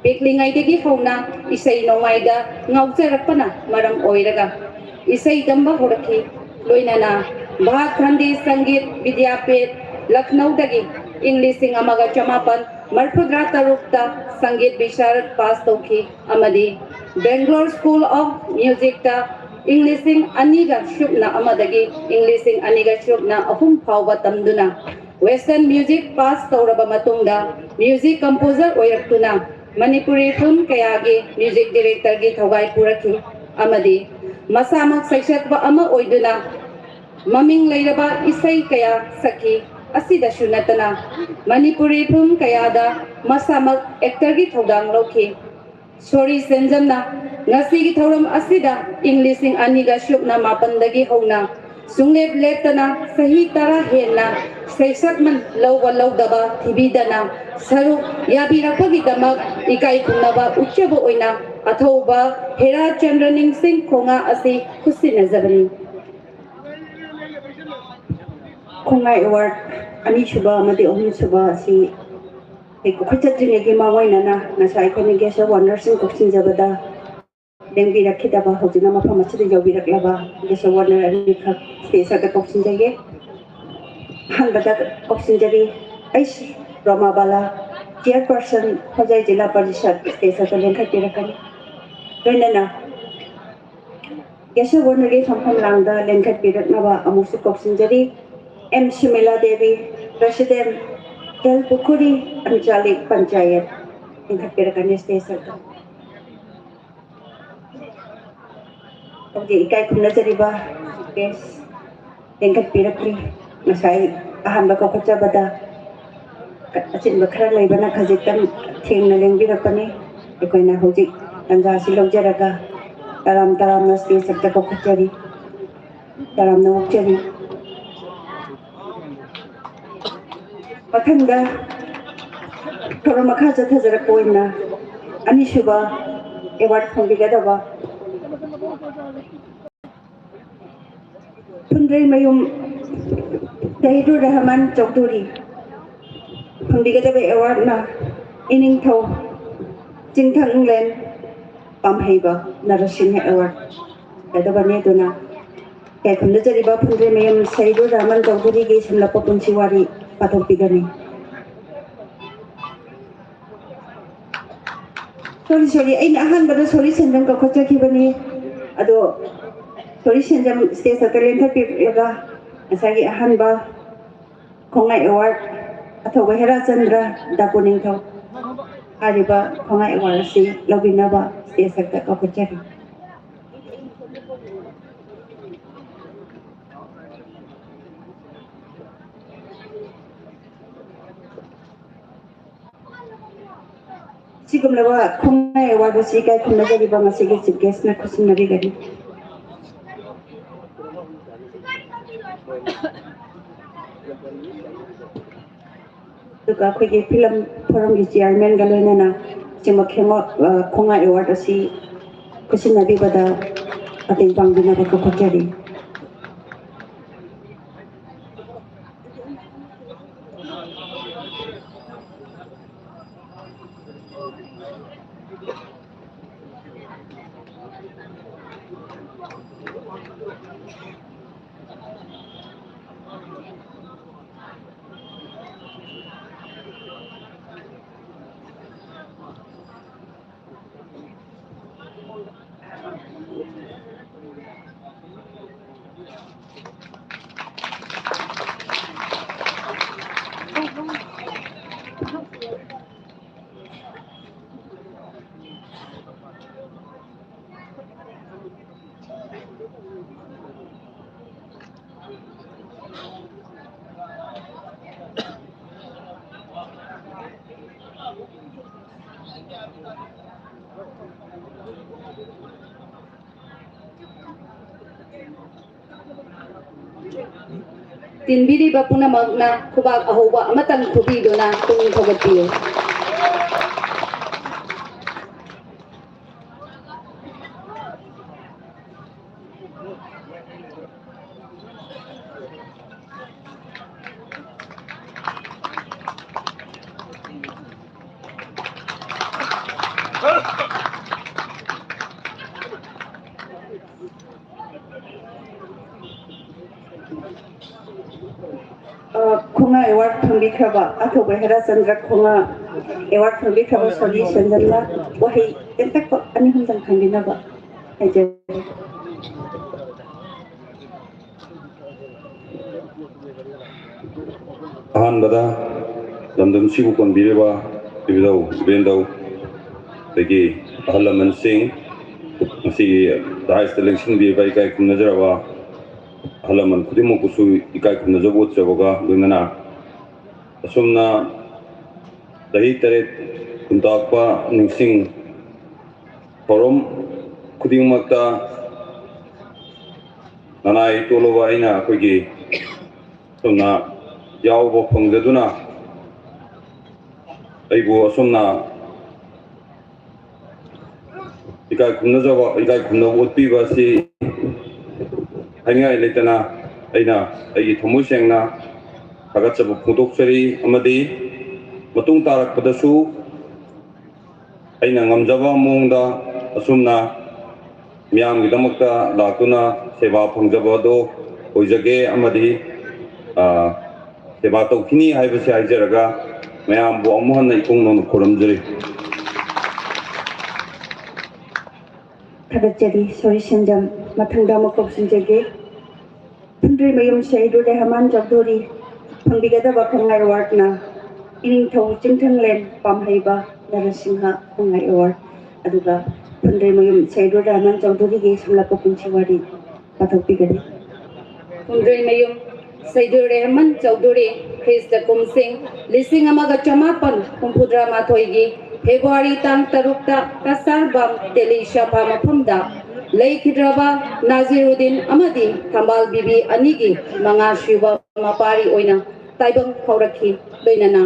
ꯄꯤꯛꯂꯤꯉꯩꯗꯒꯤ ꯍꯧꯅ ꯏꯁꯩ ꯅꯣꯡꯃꯥꯏꯗ ꯉꯥꯎꯖꯔꯛꯄꯅ ꯃꯔꯝ ꯑꯣꯏꯔꯒ ꯏꯁꯩ ꯇꯝꯕ ꯍꯧꯔꯛꯈꯤ꯫ ꯂꯣꯏꯅꯅ ꯚꯥꯠ ꯈꯟꯗꯤ ꯁꯪꯒꯤꯠ ꯕꯤꯗ꯭ꯌꯥꯄꯤꯊ, ꯂꯈꯅꯧꯗꯒꯤ ꯏꯪ ꯂꯤꯁꯤꯡ ꯑꯃꯒ ꯆꯃꯥꯄꯟ ꯃꯔꯤꯐꯨꯇꯔꯥ ꯇꯔꯨꯛꯇ ꯁꯪꯒꯤꯠ ꯕꯤꯁꯥꯔꯗ ꯄꯥꯁ ꯇꯧꯈꯤ ꯑꯃꯗꯤ ꯕꯦꯡꯒ꯭ꯂꯣꯔ ꯁ꯭ꯀꯨꯜ ꯑꯣꯐ ꯃ꯭ꯌꯨꯖꯤꯛꯇ ꯏꯪ ꯂꯤꯁꯤꯡ ꯑꯅꯤꯒ ꯁꯨꯞꯅ ꯑꯃꯗꯒꯤ ꯏꯪ ꯂꯤꯁꯤꯡ ꯑꯅꯤꯒ ꯁꯨꯞꯅ ꯑꯍꯨꯝ ꯐꯥꯎꯕ ꯇꯝꯗꯨꯅ ꯋꯦꯁꯇꯔꯟ ꯃ꯭ꯌꯨꯖꯤꯛ ꯄꯥꯁ ꯇꯧꯔꯕ ꯃꯇꯨꯡꯗ ꯃ꯭ꯌꯨꯖꯤꯛ ꯀꯝꯄꯣꯖꯔ ꯑꯣꯏꯔꯛꯇꯨꯅ ꯃꯅꯤꯄꯨꯔꯤ ꯐꯤꯂꯝ ꯀꯌꯥꯒꯤ ꯃ꯭ꯌꯨꯖꯤꯛ ꯗꯤꯔꯦꯛꯇꯔꯒꯤ ꯊꯧꯒꯥꯏ ꯄꯨꯔꯛꯈꯤ ꯑꯃꯗꯤ ꯃꯁꯥꯃꯛ ꯁꯩꯁꯛꯄ ꯑꯃ ꯑꯣꯏꯗꯨꯅ ꯃꯃꯤꯡ ꯂꯩꯔꯕ ꯏꯁꯩ ꯀꯌꯥ ꯁꯛꯈꯤ꯫ ꯑꯁꯤꯗꯁꯨ ꯅꯠꯇꯅ ꯃꯅꯤꯄꯨꯔꯤ ꯐꯤꯂꯝ ꯀꯌꯥꯗ ꯃꯁꯥꯃꯛ ꯑꯦꯛꯇꯔꯒꯤ ꯊꯧꯗꯥꯡ ꯂꯧꯈꯤ꯫ ꯁꯣꯔꯤ ꯁꯦꯟꯖꯝꯅ ꯉꯁꯤꯒꯤ ꯊꯧꯔꯝ ꯑꯁꯤꯗ ꯏꯪ ꯂꯤꯁꯤꯡ ꯑꯅꯤꯒ ꯁꯨꯞꯅ ꯃꯥꯄꯟꯗꯒꯤ ꯍꯧꯅ ꯁꯨꯡꯂꯦꯞ ꯂꯦꯞꯇꯅ ꯆꯍꯤ ꯇꯔꯥ ꯍꯦꯟꯅ ꯁꯩꯁꯛꯃꯟ ꯂꯧꯕ ꯂꯧꯗꯕ ꯊꯤꯕꯤꯗꯅ ꯁꯔꯨꯛ ꯌꯥꯕꯤꯔꯛꯄꯒꯤꯗꯃꯛ ꯏꯀꯥꯏ ꯈꯨꯝꯅꯕ ꯎꯠꯆꯕ ꯑꯣꯏꯅ ꯑꯊꯧꯕ ꯍꯦꯔꯥ ꯆꯟꯗ꯭ꯔ ꯅꯤꯡꯁꯤꯡ ꯈꯣꯡꯉꯥ ꯑꯁꯤ ꯈꯨꯠꯁꯤꯟꯅꯖꯕꯅꯤ꯫ ꯈꯣꯡꯉꯥꯏ ꯑꯦꯋꯥꯔꯗ ꯑꯅꯤꯁꯨꯕ ꯑꯃꯗꯤ ꯑꯍꯨꯝꯁꯨꯕ ꯑꯁꯤ ꯑꯩ ꯀꯣꯛꯈꯠ ꯆꯠꯇ꯭ꯔꯤꯉꯩꯒꯤ ꯃꯥꯡꯑꯣꯏꯅꯅ ꯉꯁꯥꯏ ꯑꯩꯈꯣꯏꯅ ꯒꯦꯁ ꯑꯣꯐ ꯑꯣꯅꯔꯁꯤꯡ ꯀꯧꯁꯤꯟꯖꯕꯗ ꯂꯦꯡꯕꯤꯔꯛꯈꯤꯗꯕ ꯍꯧꯖꯤꯛꯅ ꯃꯐꯝ ꯑꯁꯤꯗ ꯌꯧꯕꯤꯔꯛꯂꯕ ꯒꯦꯁ ꯑꯣꯐ ꯑꯣꯅꯔ ꯑꯅꯤꯈꯛ ꯁ꯭ꯇꯦꯖ ꯑꯗꯨꯗ ꯀꯧꯁꯤꯟꯖꯒꯦ꯫ ꯑꯍꯥꯟꯕꯗ ꯀꯧꯁꯤꯟꯖꯔꯤ ꯑꯩꯁ ꯔꯣꯃꯥꯕꯥꯂꯥ, ꯆꯤꯌꯔꯄꯔꯁꯟ ꯍꯣꯖꯥꯏ ꯖꯤꯂꯥ ꯄꯔꯤꯁꯠ, ꯁ꯭ꯇꯦꯖ ꯑꯗꯨꯗ ꯂꯦꯡꯈꯠꯄꯤꯔꯛꯀꯅꯤ꯫ ꯂꯣꯏꯅꯅ ꯒꯦꯁ ꯑꯣꯐ ꯑꯣꯅꯔꯒꯤ ꯐꯝꯐꯝ ꯂꯥꯡꯗ ꯂꯦꯡꯈꯠꯄꯤꯔꯛꯅꯕ ꯑꯃꯨꯛꯁꯨ ꯀꯧꯁꯤꯟꯖꯔꯤ ꯑꯦꯝ ꯁꯨꯃꯤꯂꯥ ꯗꯦꯕꯤ, ꯄ꯭ꯔꯦꯁꯤꯗꯦꯟ, ꯇꯦꯜꯄꯨꯈꯨꯔꯤ ꯑꯟꯆꯥꯂꯤ ꯄꯟꯆꯥꯌꯠ, ꯂꯦꯡꯈꯠꯄꯤꯔꯛꯀꯅꯤ ꯁ꯭ꯇꯦꯖ ꯑꯗꯨꯗ꯫ ꯍꯧꯖꯤꯛ ꯏꯀꯥꯏ ꯈꯨꯝꯅꯖꯔꯤꯕ ꯒꯦꯁ ꯂꯦꯡꯈꯠꯄꯤꯔꯛꯂꯤ꯫ ꯉꯁꯥꯏ ꯑꯍꯥꯟꯕ ꯀꯧꯈꯠꯆꯕꯗ ꯑꯆꯤꯟꯕ ꯈꯔ ꯂꯩꯕꯅ ꯈꯖꯤꯛꯇꯪ ꯊꯦꯡꯅ ꯂꯦꯡꯕꯤꯔꯛꯄꯅꯤ꯫ ꯑꯩꯈꯣꯏꯅ ꯍꯧꯖꯤꯛ ꯇꯥꯟꯖꯥ ꯑꯁꯤ ꯂꯧꯖꯔꯒ ꯇꯔꯥꯝ ꯇꯔꯥꯝꯅ ꯁ꯭ꯇꯦꯖ ꯁꯛꯇ ꯀꯧꯈꯠꯆꯔꯤ꯫ ꯇꯔꯥꯝꯅ ꯑꯣꯛꯆꯔꯤ꯫ ꯃꯊꯪꯗ ꯊꯧꯔꯝ ꯃꯈꯥ ꯆꯠꯊꯖꯔꯛꯄ ꯑꯣꯏꯅ ꯑꯅꯤꯁꯨꯕ ꯑꯦꯋꯥꯔꯗ ꯐꯪꯕꯤꯒꯗꯕ ꯐꯨꯟꯗ꯭ꯔꯩꯃꯌꯨꯝ ꯁꯍꯤꯗꯨꯔ ꯔꯍꯃꯟ ꯆꯧꯙꯨꯔꯤ ꯐꯪꯕꯤꯒꯗꯕ ꯑꯦꯋꯥꯔꯗꯅ ꯏꯅꯤꯡꯊꯧ ꯆꯤꯡꯊꯪꯂꯦꯟ ꯄꯥꯝꯍꯩꯕ ꯅꯔꯁꯤꯡꯍ ꯑꯦꯋꯥꯔꯗ ꯒꯗꯕꯅꯤ꯫ ꯑꯗꯨꯅ ꯀꯩꯈꯨꯝꯗꯖꯔꯤꯕ ꯐꯨꯟꯗ꯭ꯔꯩꯃꯌꯨꯝ ꯁꯍꯤꯗꯨꯔ ꯔꯍꯃꯟ ꯆꯧꯙꯨꯔꯤꯒꯤ ꯁꯝꯂꯞꯄ ꯄꯨꯟꯁꯤ ꯋꯥꯔꯤ ꯄꯥꯊꯣꯛꯄꯤꯒꯅꯤ꯫ ꯁꯣꯔꯤ ꯁꯣꯔꯤ, ꯑꯩꯅ ꯑꯍꯥꯟꯕꯗ ꯁꯣꯔꯤ ꯁꯦꯟꯖꯝ ꯀꯧꯈꯠꯆꯈꯤꯕꯅꯤ꯫ ꯑꯗꯣ ꯁꯣꯔꯤ ꯁꯦꯟꯖꯝ ꯁ꯭ꯇꯦꯖ ꯁꯛꯇ ꯂꯦꯡꯈꯠꯄꯤꯔꯒ ꯉꯁꯥꯏꯒꯤ ꯑꯍꯥꯟꯕ ꯈꯣꯡꯉꯥꯏ ꯑꯦꯋꯥꯔꯗ ꯑꯊꯧꯕ ꯍꯦꯔꯥꯆꯟꯗ꯭ꯔ ꯗꯥꯄꯨ ꯅꯤꯡꯊꯧ ꯍꯥꯏꯔꯤꯕ ꯈꯣꯡꯉꯥꯏ ꯑꯦꯋꯥꯔꯗ ꯑꯁꯤ ꯂꯧꯕꯤꯅꯕ ꯁ꯭ꯇꯦꯖ ꯁꯛꯇ ꯀꯧꯈꯠꯆꯔꯤ꯫ ꯁꯤꯒꯨꯝꯂꯕ ꯈꯣꯡꯉꯥꯏ ꯑꯦꯋꯥꯔꯗ ꯑꯁꯤ ꯏꯀꯥꯏ ꯈꯨꯝꯅꯖꯔꯤꯕ ꯉꯁꯤꯒꯤ ꯆꯤꯐ ꯒꯦꯁꯅ ꯈꯨꯠꯁꯤꯟꯅꯕꯤꯒꯅꯤ꯫ ꯑꯗꯨꯒ ꯑꯩꯈꯣꯏꯒꯤ ꯐꯤꯂꯝ ꯐꯣꯔꯝꯒꯤ ꯆꯤꯌꯥꯔꯃꯦꯟꯒ ꯂꯣꯏꯅꯅ ꯁꯤꯃꯛ ꯈꯦꯡꯉꯣ-, ꯑ, ꯈꯣꯡꯉꯥꯏ ꯑꯦꯋꯥꯔꯗ ꯑꯁꯤ ꯈꯨꯠꯁꯤꯟꯅꯕꯤꯕꯗ ꯃꯇꯦꯡ ꯄꯥꯡꯕꯤꯅꯕ ꯀꯧꯈꯠꯆꯔꯤ꯫ ꯇꯤꯟꯕꯤꯔꯤꯕ ꯄꯨꯝꯅꯃꯛꯅ ꯈꯨꯕꯥꯛ ꯑꯍꯧꯕ ꯑꯃꯇꯪ ꯈꯨꯕꯤꯗꯨꯅ ꯄꯨꯛꯅꯤꯡ ꯊꯧꯒꯠꯄꯤꯌꯨ꯫ ꯑ, ꯈꯣꯡꯉꯥ ꯑꯦꯋꯥꯔꯗ ꯐꯪꯕꯤꯈ꯭ꯔꯕ, ꯑꯊꯧꯕ ꯍꯦꯔꯥꯆꯟꯗ꯭ꯔ ꯈꯣꯡꯉꯥ ꯑꯦꯋꯥꯔꯗ ꯐꯪꯕꯤꯈ꯭ꯔꯕ ꯁꯣꯔꯤ ꯁꯦꯟꯖꯝꯅ ꯋꯥꯍꯩ ꯇꯦꯟꯇꯛꯄ ꯑꯅꯤ ꯑꯍꯨꯝꯗꯪ ꯊꯝꯕꯤꯅꯕ ꯍꯥꯏꯖꯔꯤ꯫ ꯑꯍꯥꯟꯕꯗ ꯂꯝꯗꯝꯁꯤꯕꯨ ꯀꯣꯟꯕꯤꯔꯤꯕ ꯏꯕꯨꯙꯧ ꯏꯕꯦꯟꯗꯧ, ꯑꯗꯒꯤ ꯑꯍꯜ ꯂꯃꯟꯁꯤꯡ, ꯉꯁꯤꯒꯤ ꯗꯥꯏꯁꯇ ꯂꯦꯡꯁꯤꯟꯕꯤꯔꯤꯕ ꯏꯀꯥꯏ ꯈꯨꯝꯅꯖꯔꯕ ꯑꯍꯜ ꯂꯃꯟ ꯈꯨꯗꯤꯡꯃꯛꯄꯨꯁꯨ ꯏꯀꯥꯏ ꯈꯨꯝꯅꯖꯕ ꯎꯠꯆꯕꯒ ꯂꯣꯏꯅꯅ, ꯑꯁꯨꯝꯅ ꯆꯍꯤ ꯇꯔꯦꯠ ꯈꯨꯟꯇꯥꯛꯄ ꯅꯤꯡꯁꯤꯡ ꯊꯧꯔꯝ ꯈꯨꯗꯤꯡꯃꯛꯇ ꯅꯅꯥꯏ ꯇꯣꯜꯂꯕ ꯑꯩꯅ ꯑꯩꯈꯣꯏꯒꯤ ꯑꯁꯨꯝꯅ ꯌꯥꯎꯕ ꯐꯪꯖꯗꯨꯅ, ꯑꯩꯕꯨ ꯑꯁꯨꯝꯅ ꯏꯀꯥꯏ ꯈꯨꯝꯅꯖꯕ, ꯏꯀꯥꯏ ꯈꯨꯝꯅꯕ ꯎꯠꯄꯤꯕ ꯑꯁꯤ ꯍꯥꯏꯅꯤꯡꯉꯥꯏ ꯂꯩꯇꯅ ꯑꯩꯅ ꯑꯩꯒꯤ ꯊꯃꯣꯏ ꯁꯦꯡꯅ ꯊꯥꯒꯠꯆꯕ ꯐꯣꯡꯗꯣꯛꯆꯔꯤ꯫ ꯑꯃꯗꯤ ꯃꯇꯨꯡ ꯇꯥꯔꯛꯄꯗꯁꯨ ꯑꯩꯅ ꯉꯝꯖꯕ ꯃꯑꯣꯡꯗ ꯑꯁꯨꯝꯅ ꯃꯤꯌꯥꯝꯒꯤꯗꯃꯛꯇ ꯂꯥꯛꯇꯨꯅ ꯁꯦꯕꯥ ꯐꯪꯖꯕ ꯑꯗꯨ ꯑꯣꯏꯖꯒꯦ꯫ ꯑꯃꯗꯤ, ꯑ, ꯁꯦꯕꯥ ꯇꯧꯈꯤꯅꯤ ꯍꯥꯏꯕꯁꯤ ꯍꯥꯏꯖꯔꯒ, ꯃꯌꯥꯝꯕꯨ ꯑꯃꯨꯛ ꯍꯟꯅ ꯏꯀꯣꯛ ꯅꯧꯅ ꯈꯨꯔꯨꯝꯖꯔꯤ꯫ ꯊꯥꯒꯠꯆꯔꯤ ꯁꯣꯔꯤ ꯁꯦꯟꯖꯝ꯫ ꯃꯊꯪꯗ ꯑꯃꯨꯛ ꯀꯧꯁꯤꯟꯖꯒꯦ꯫ ꯐꯨꯟꯗ꯭ꯔꯩꯃꯌꯨꯝ ꯁꯍꯤꯗꯨꯔ ꯔꯦꯍꯃꯥꯟ ꯆꯧꯙꯨꯔꯤ ꯐꯪꯕꯤꯒꯗꯕ ꯈꯣꯡꯉꯥꯏ ꯑꯦꯋꯥꯔꯗꯅ ꯏꯅꯤꯡꯊꯧ ꯆꯤꯡꯊꯪꯂꯦꯟ ꯄꯥꯝꯍꯩꯕ ꯅꯔꯁꯤꯡꯍ ꯈꯣꯡꯉꯥꯏ ꯑꯦꯋꯥꯔꯗ꯫ ꯑꯗꯨꯒ ꯐꯨꯟꯗ꯭ꯔꯩꯃꯌꯨꯝ ꯁꯍꯤꯗꯨꯔ ꯔꯦꯍꯃꯥꯟ ꯆꯧꯙꯨꯔꯤꯒꯤ ꯁꯝꯂꯞꯄ ꯄꯨꯟꯁꯤ ꯋꯥꯔꯤ ꯄꯥꯊꯣꯛꯄꯤꯒꯅꯤ꯫ ꯐꯨꯟꯗ꯭ꯔꯩꯃꯌꯨꯝ ꯁꯍꯤꯗꯨꯔ ꯔꯦꯍꯃꯥꯟ ꯆꯧꯙꯨꯔꯤ ꯈ꯭ꯔꯤꯁꯇ ꯀꯨꯝꯁꯤꯡ ꯂꯤꯁꯤꯡ ꯑꯃꯒ ꯆꯃꯥꯄꯟ ꯍꯨꯝꯐꯨꯇꯔꯥ ꯃꯥꯊꯣꯏꯒꯤ ꯐꯦꯕ꯭ꯔꯨꯋꯥꯔꯤ ꯇꯥꯡ ꯇꯔꯨꯛꯇ ꯀꯁꯥꯔꯕꯥꯝ ꯇꯦꯂꯤ ꯁꯥꯐꯥ ꯃꯐꯝꯗ ꯂꯩꯈꯤꯗ꯭ꯔꯕ ꯅꯥꯖꯤꯔꯨꯗꯤꯟ ꯑꯃꯗꯤ ꯊꯝꯕꯥꯜ ꯕꯤꯕꯤ ꯑꯅꯤꯒꯤ ꯃꯉꯥ ꯁꯨꯕ ꯃꯄꯥꯔꯤ ꯑꯣꯏꯅ ꯇꯥꯏꯕꯪ ꯍꯧꯔꯛꯈꯤ꯫ ꯂꯣꯏꯅꯅ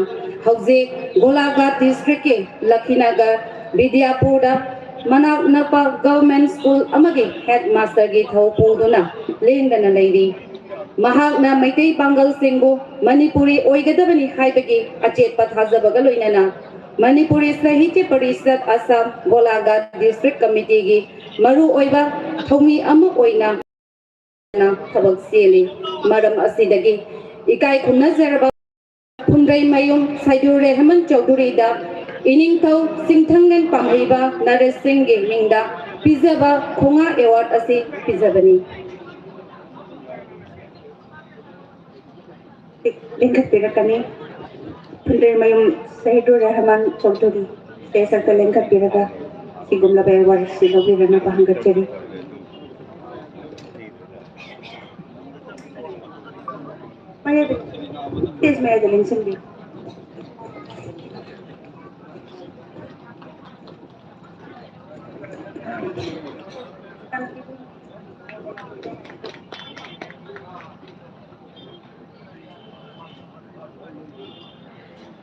ꯍꯧꯖꯤꯛ ꯒꯣꯂꯥꯘꯥꯠ ꯗꯤꯁꯇ꯭ꯔꯤꯛꯀꯤ ꯂꯛꯈꯤꯅꯒꯔ ꯕꯤꯗ꯭ꯌꯥꯄꯨꯔꯗ ꯃꯅꯥꯛ ꯅꯛꯄ ꯒꯚꯔꯟꯃꯦꯟꯠ ꯁ꯭ꯀꯨꯜ ꯑꯃꯒꯤ ꯍꯦꯗ ꯃꯥꯁꯇꯔꯒꯤ ꯊꯧ ꯄꯨꯗꯨꯅ ꯂꯦꯡꯗꯅ ꯂꯩꯔꯤ꯫ ꯃꯍꯥꯛꯅ ꯃꯩꯇꯩ ꯄꯥꯡꯒꯜꯁꯤꯡꯕꯨ ꯃꯅꯤꯄꯨꯔꯤ ꯑꯣꯏꯒꯗꯕꯅꯤ ꯍꯥꯏꯕꯒꯤ ꯑꯆꯦꯠꯄ ꯊꯥꯖꯕꯒ ꯂꯣꯏꯅꯅ ꯃꯅꯤꯄꯨꯔꯤ ꯁꯥꯍꯤꯇ꯭ꯌ ꯄꯔꯤꯁꯠ ꯑꯁꯥꯝ ꯒꯣꯂꯥꯘꯥꯠ ꯗꯤꯁꯇ꯭ꯔꯤꯛ ꯀꯃꯤꯇꯤꯒꯤ ꯃꯔꯨꯑꯣꯏꯕ ꯊꯧꯃꯤ ꯑꯃ ꯑꯣꯏꯅ ꯊꯕꯛ ꯆꯦꯜꯂꯤ꯫ ꯃꯔꯝ ꯑꯁꯤꯗꯒꯤ ꯏꯀꯥꯏ ꯈꯨꯝꯅꯖꯔꯕ ꯐꯨꯟꯗ꯭ꯔꯩꯃꯌꯨꯝ ꯁꯩꯗꯨ ꯔꯦꯍꯃꯟ ꯆꯧꯙꯨꯔꯤꯗ ꯏꯅꯤꯡꯊꯧ ꯆꯤꯡꯊꯪꯅꯦꯟ ꯄꯥꯝꯍꯩꯕ ꯅꯔꯦꯁ ꯁꯤꯡꯒꯤ ꯃꯤꯡꯗ ꯄꯤꯖꯕ ꯈꯣꯉꯥ ꯑꯦꯋꯥꯔꯗ ꯑꯁꯤ ꯄꯤꯖꯕꯅꯤ꯫ ꯂꯤꯡꯈꯠꯄꯤꯔꯛꯀꯅꯤ꯫ ꯐꯨꯟꯗ꯭ꯔꯩꯃꯌꯨꯝ ꯁꯍꯤꯗꯨꯔ ꯔꯍꯃꯟ ꯆꯧꯙꯨꯔꯤ ꯁ꯭ꯇꯦꯖ ꯑꯁꯤꯗ ꯂꯦꯡꯈꯠꯄꯤꯔꯒ ꯁꯤꯒꯨꯝꯂꯕ ꯑꯦꯋꯥꯔꯗ ꯑꯁꯤ ꯂꯧꯕꯤꯔꯅꯕ ꯍꯪꯒꯠꯆꯔꯤ꯫ ꯃꯌꯥꯏꯗ, ꯁ꯭ꯇꯦꯖ ꯃꯌꯥꯏꯗ ꯂꯦꯡꯁꯤꯟꯕꯤꯌꯨ꯫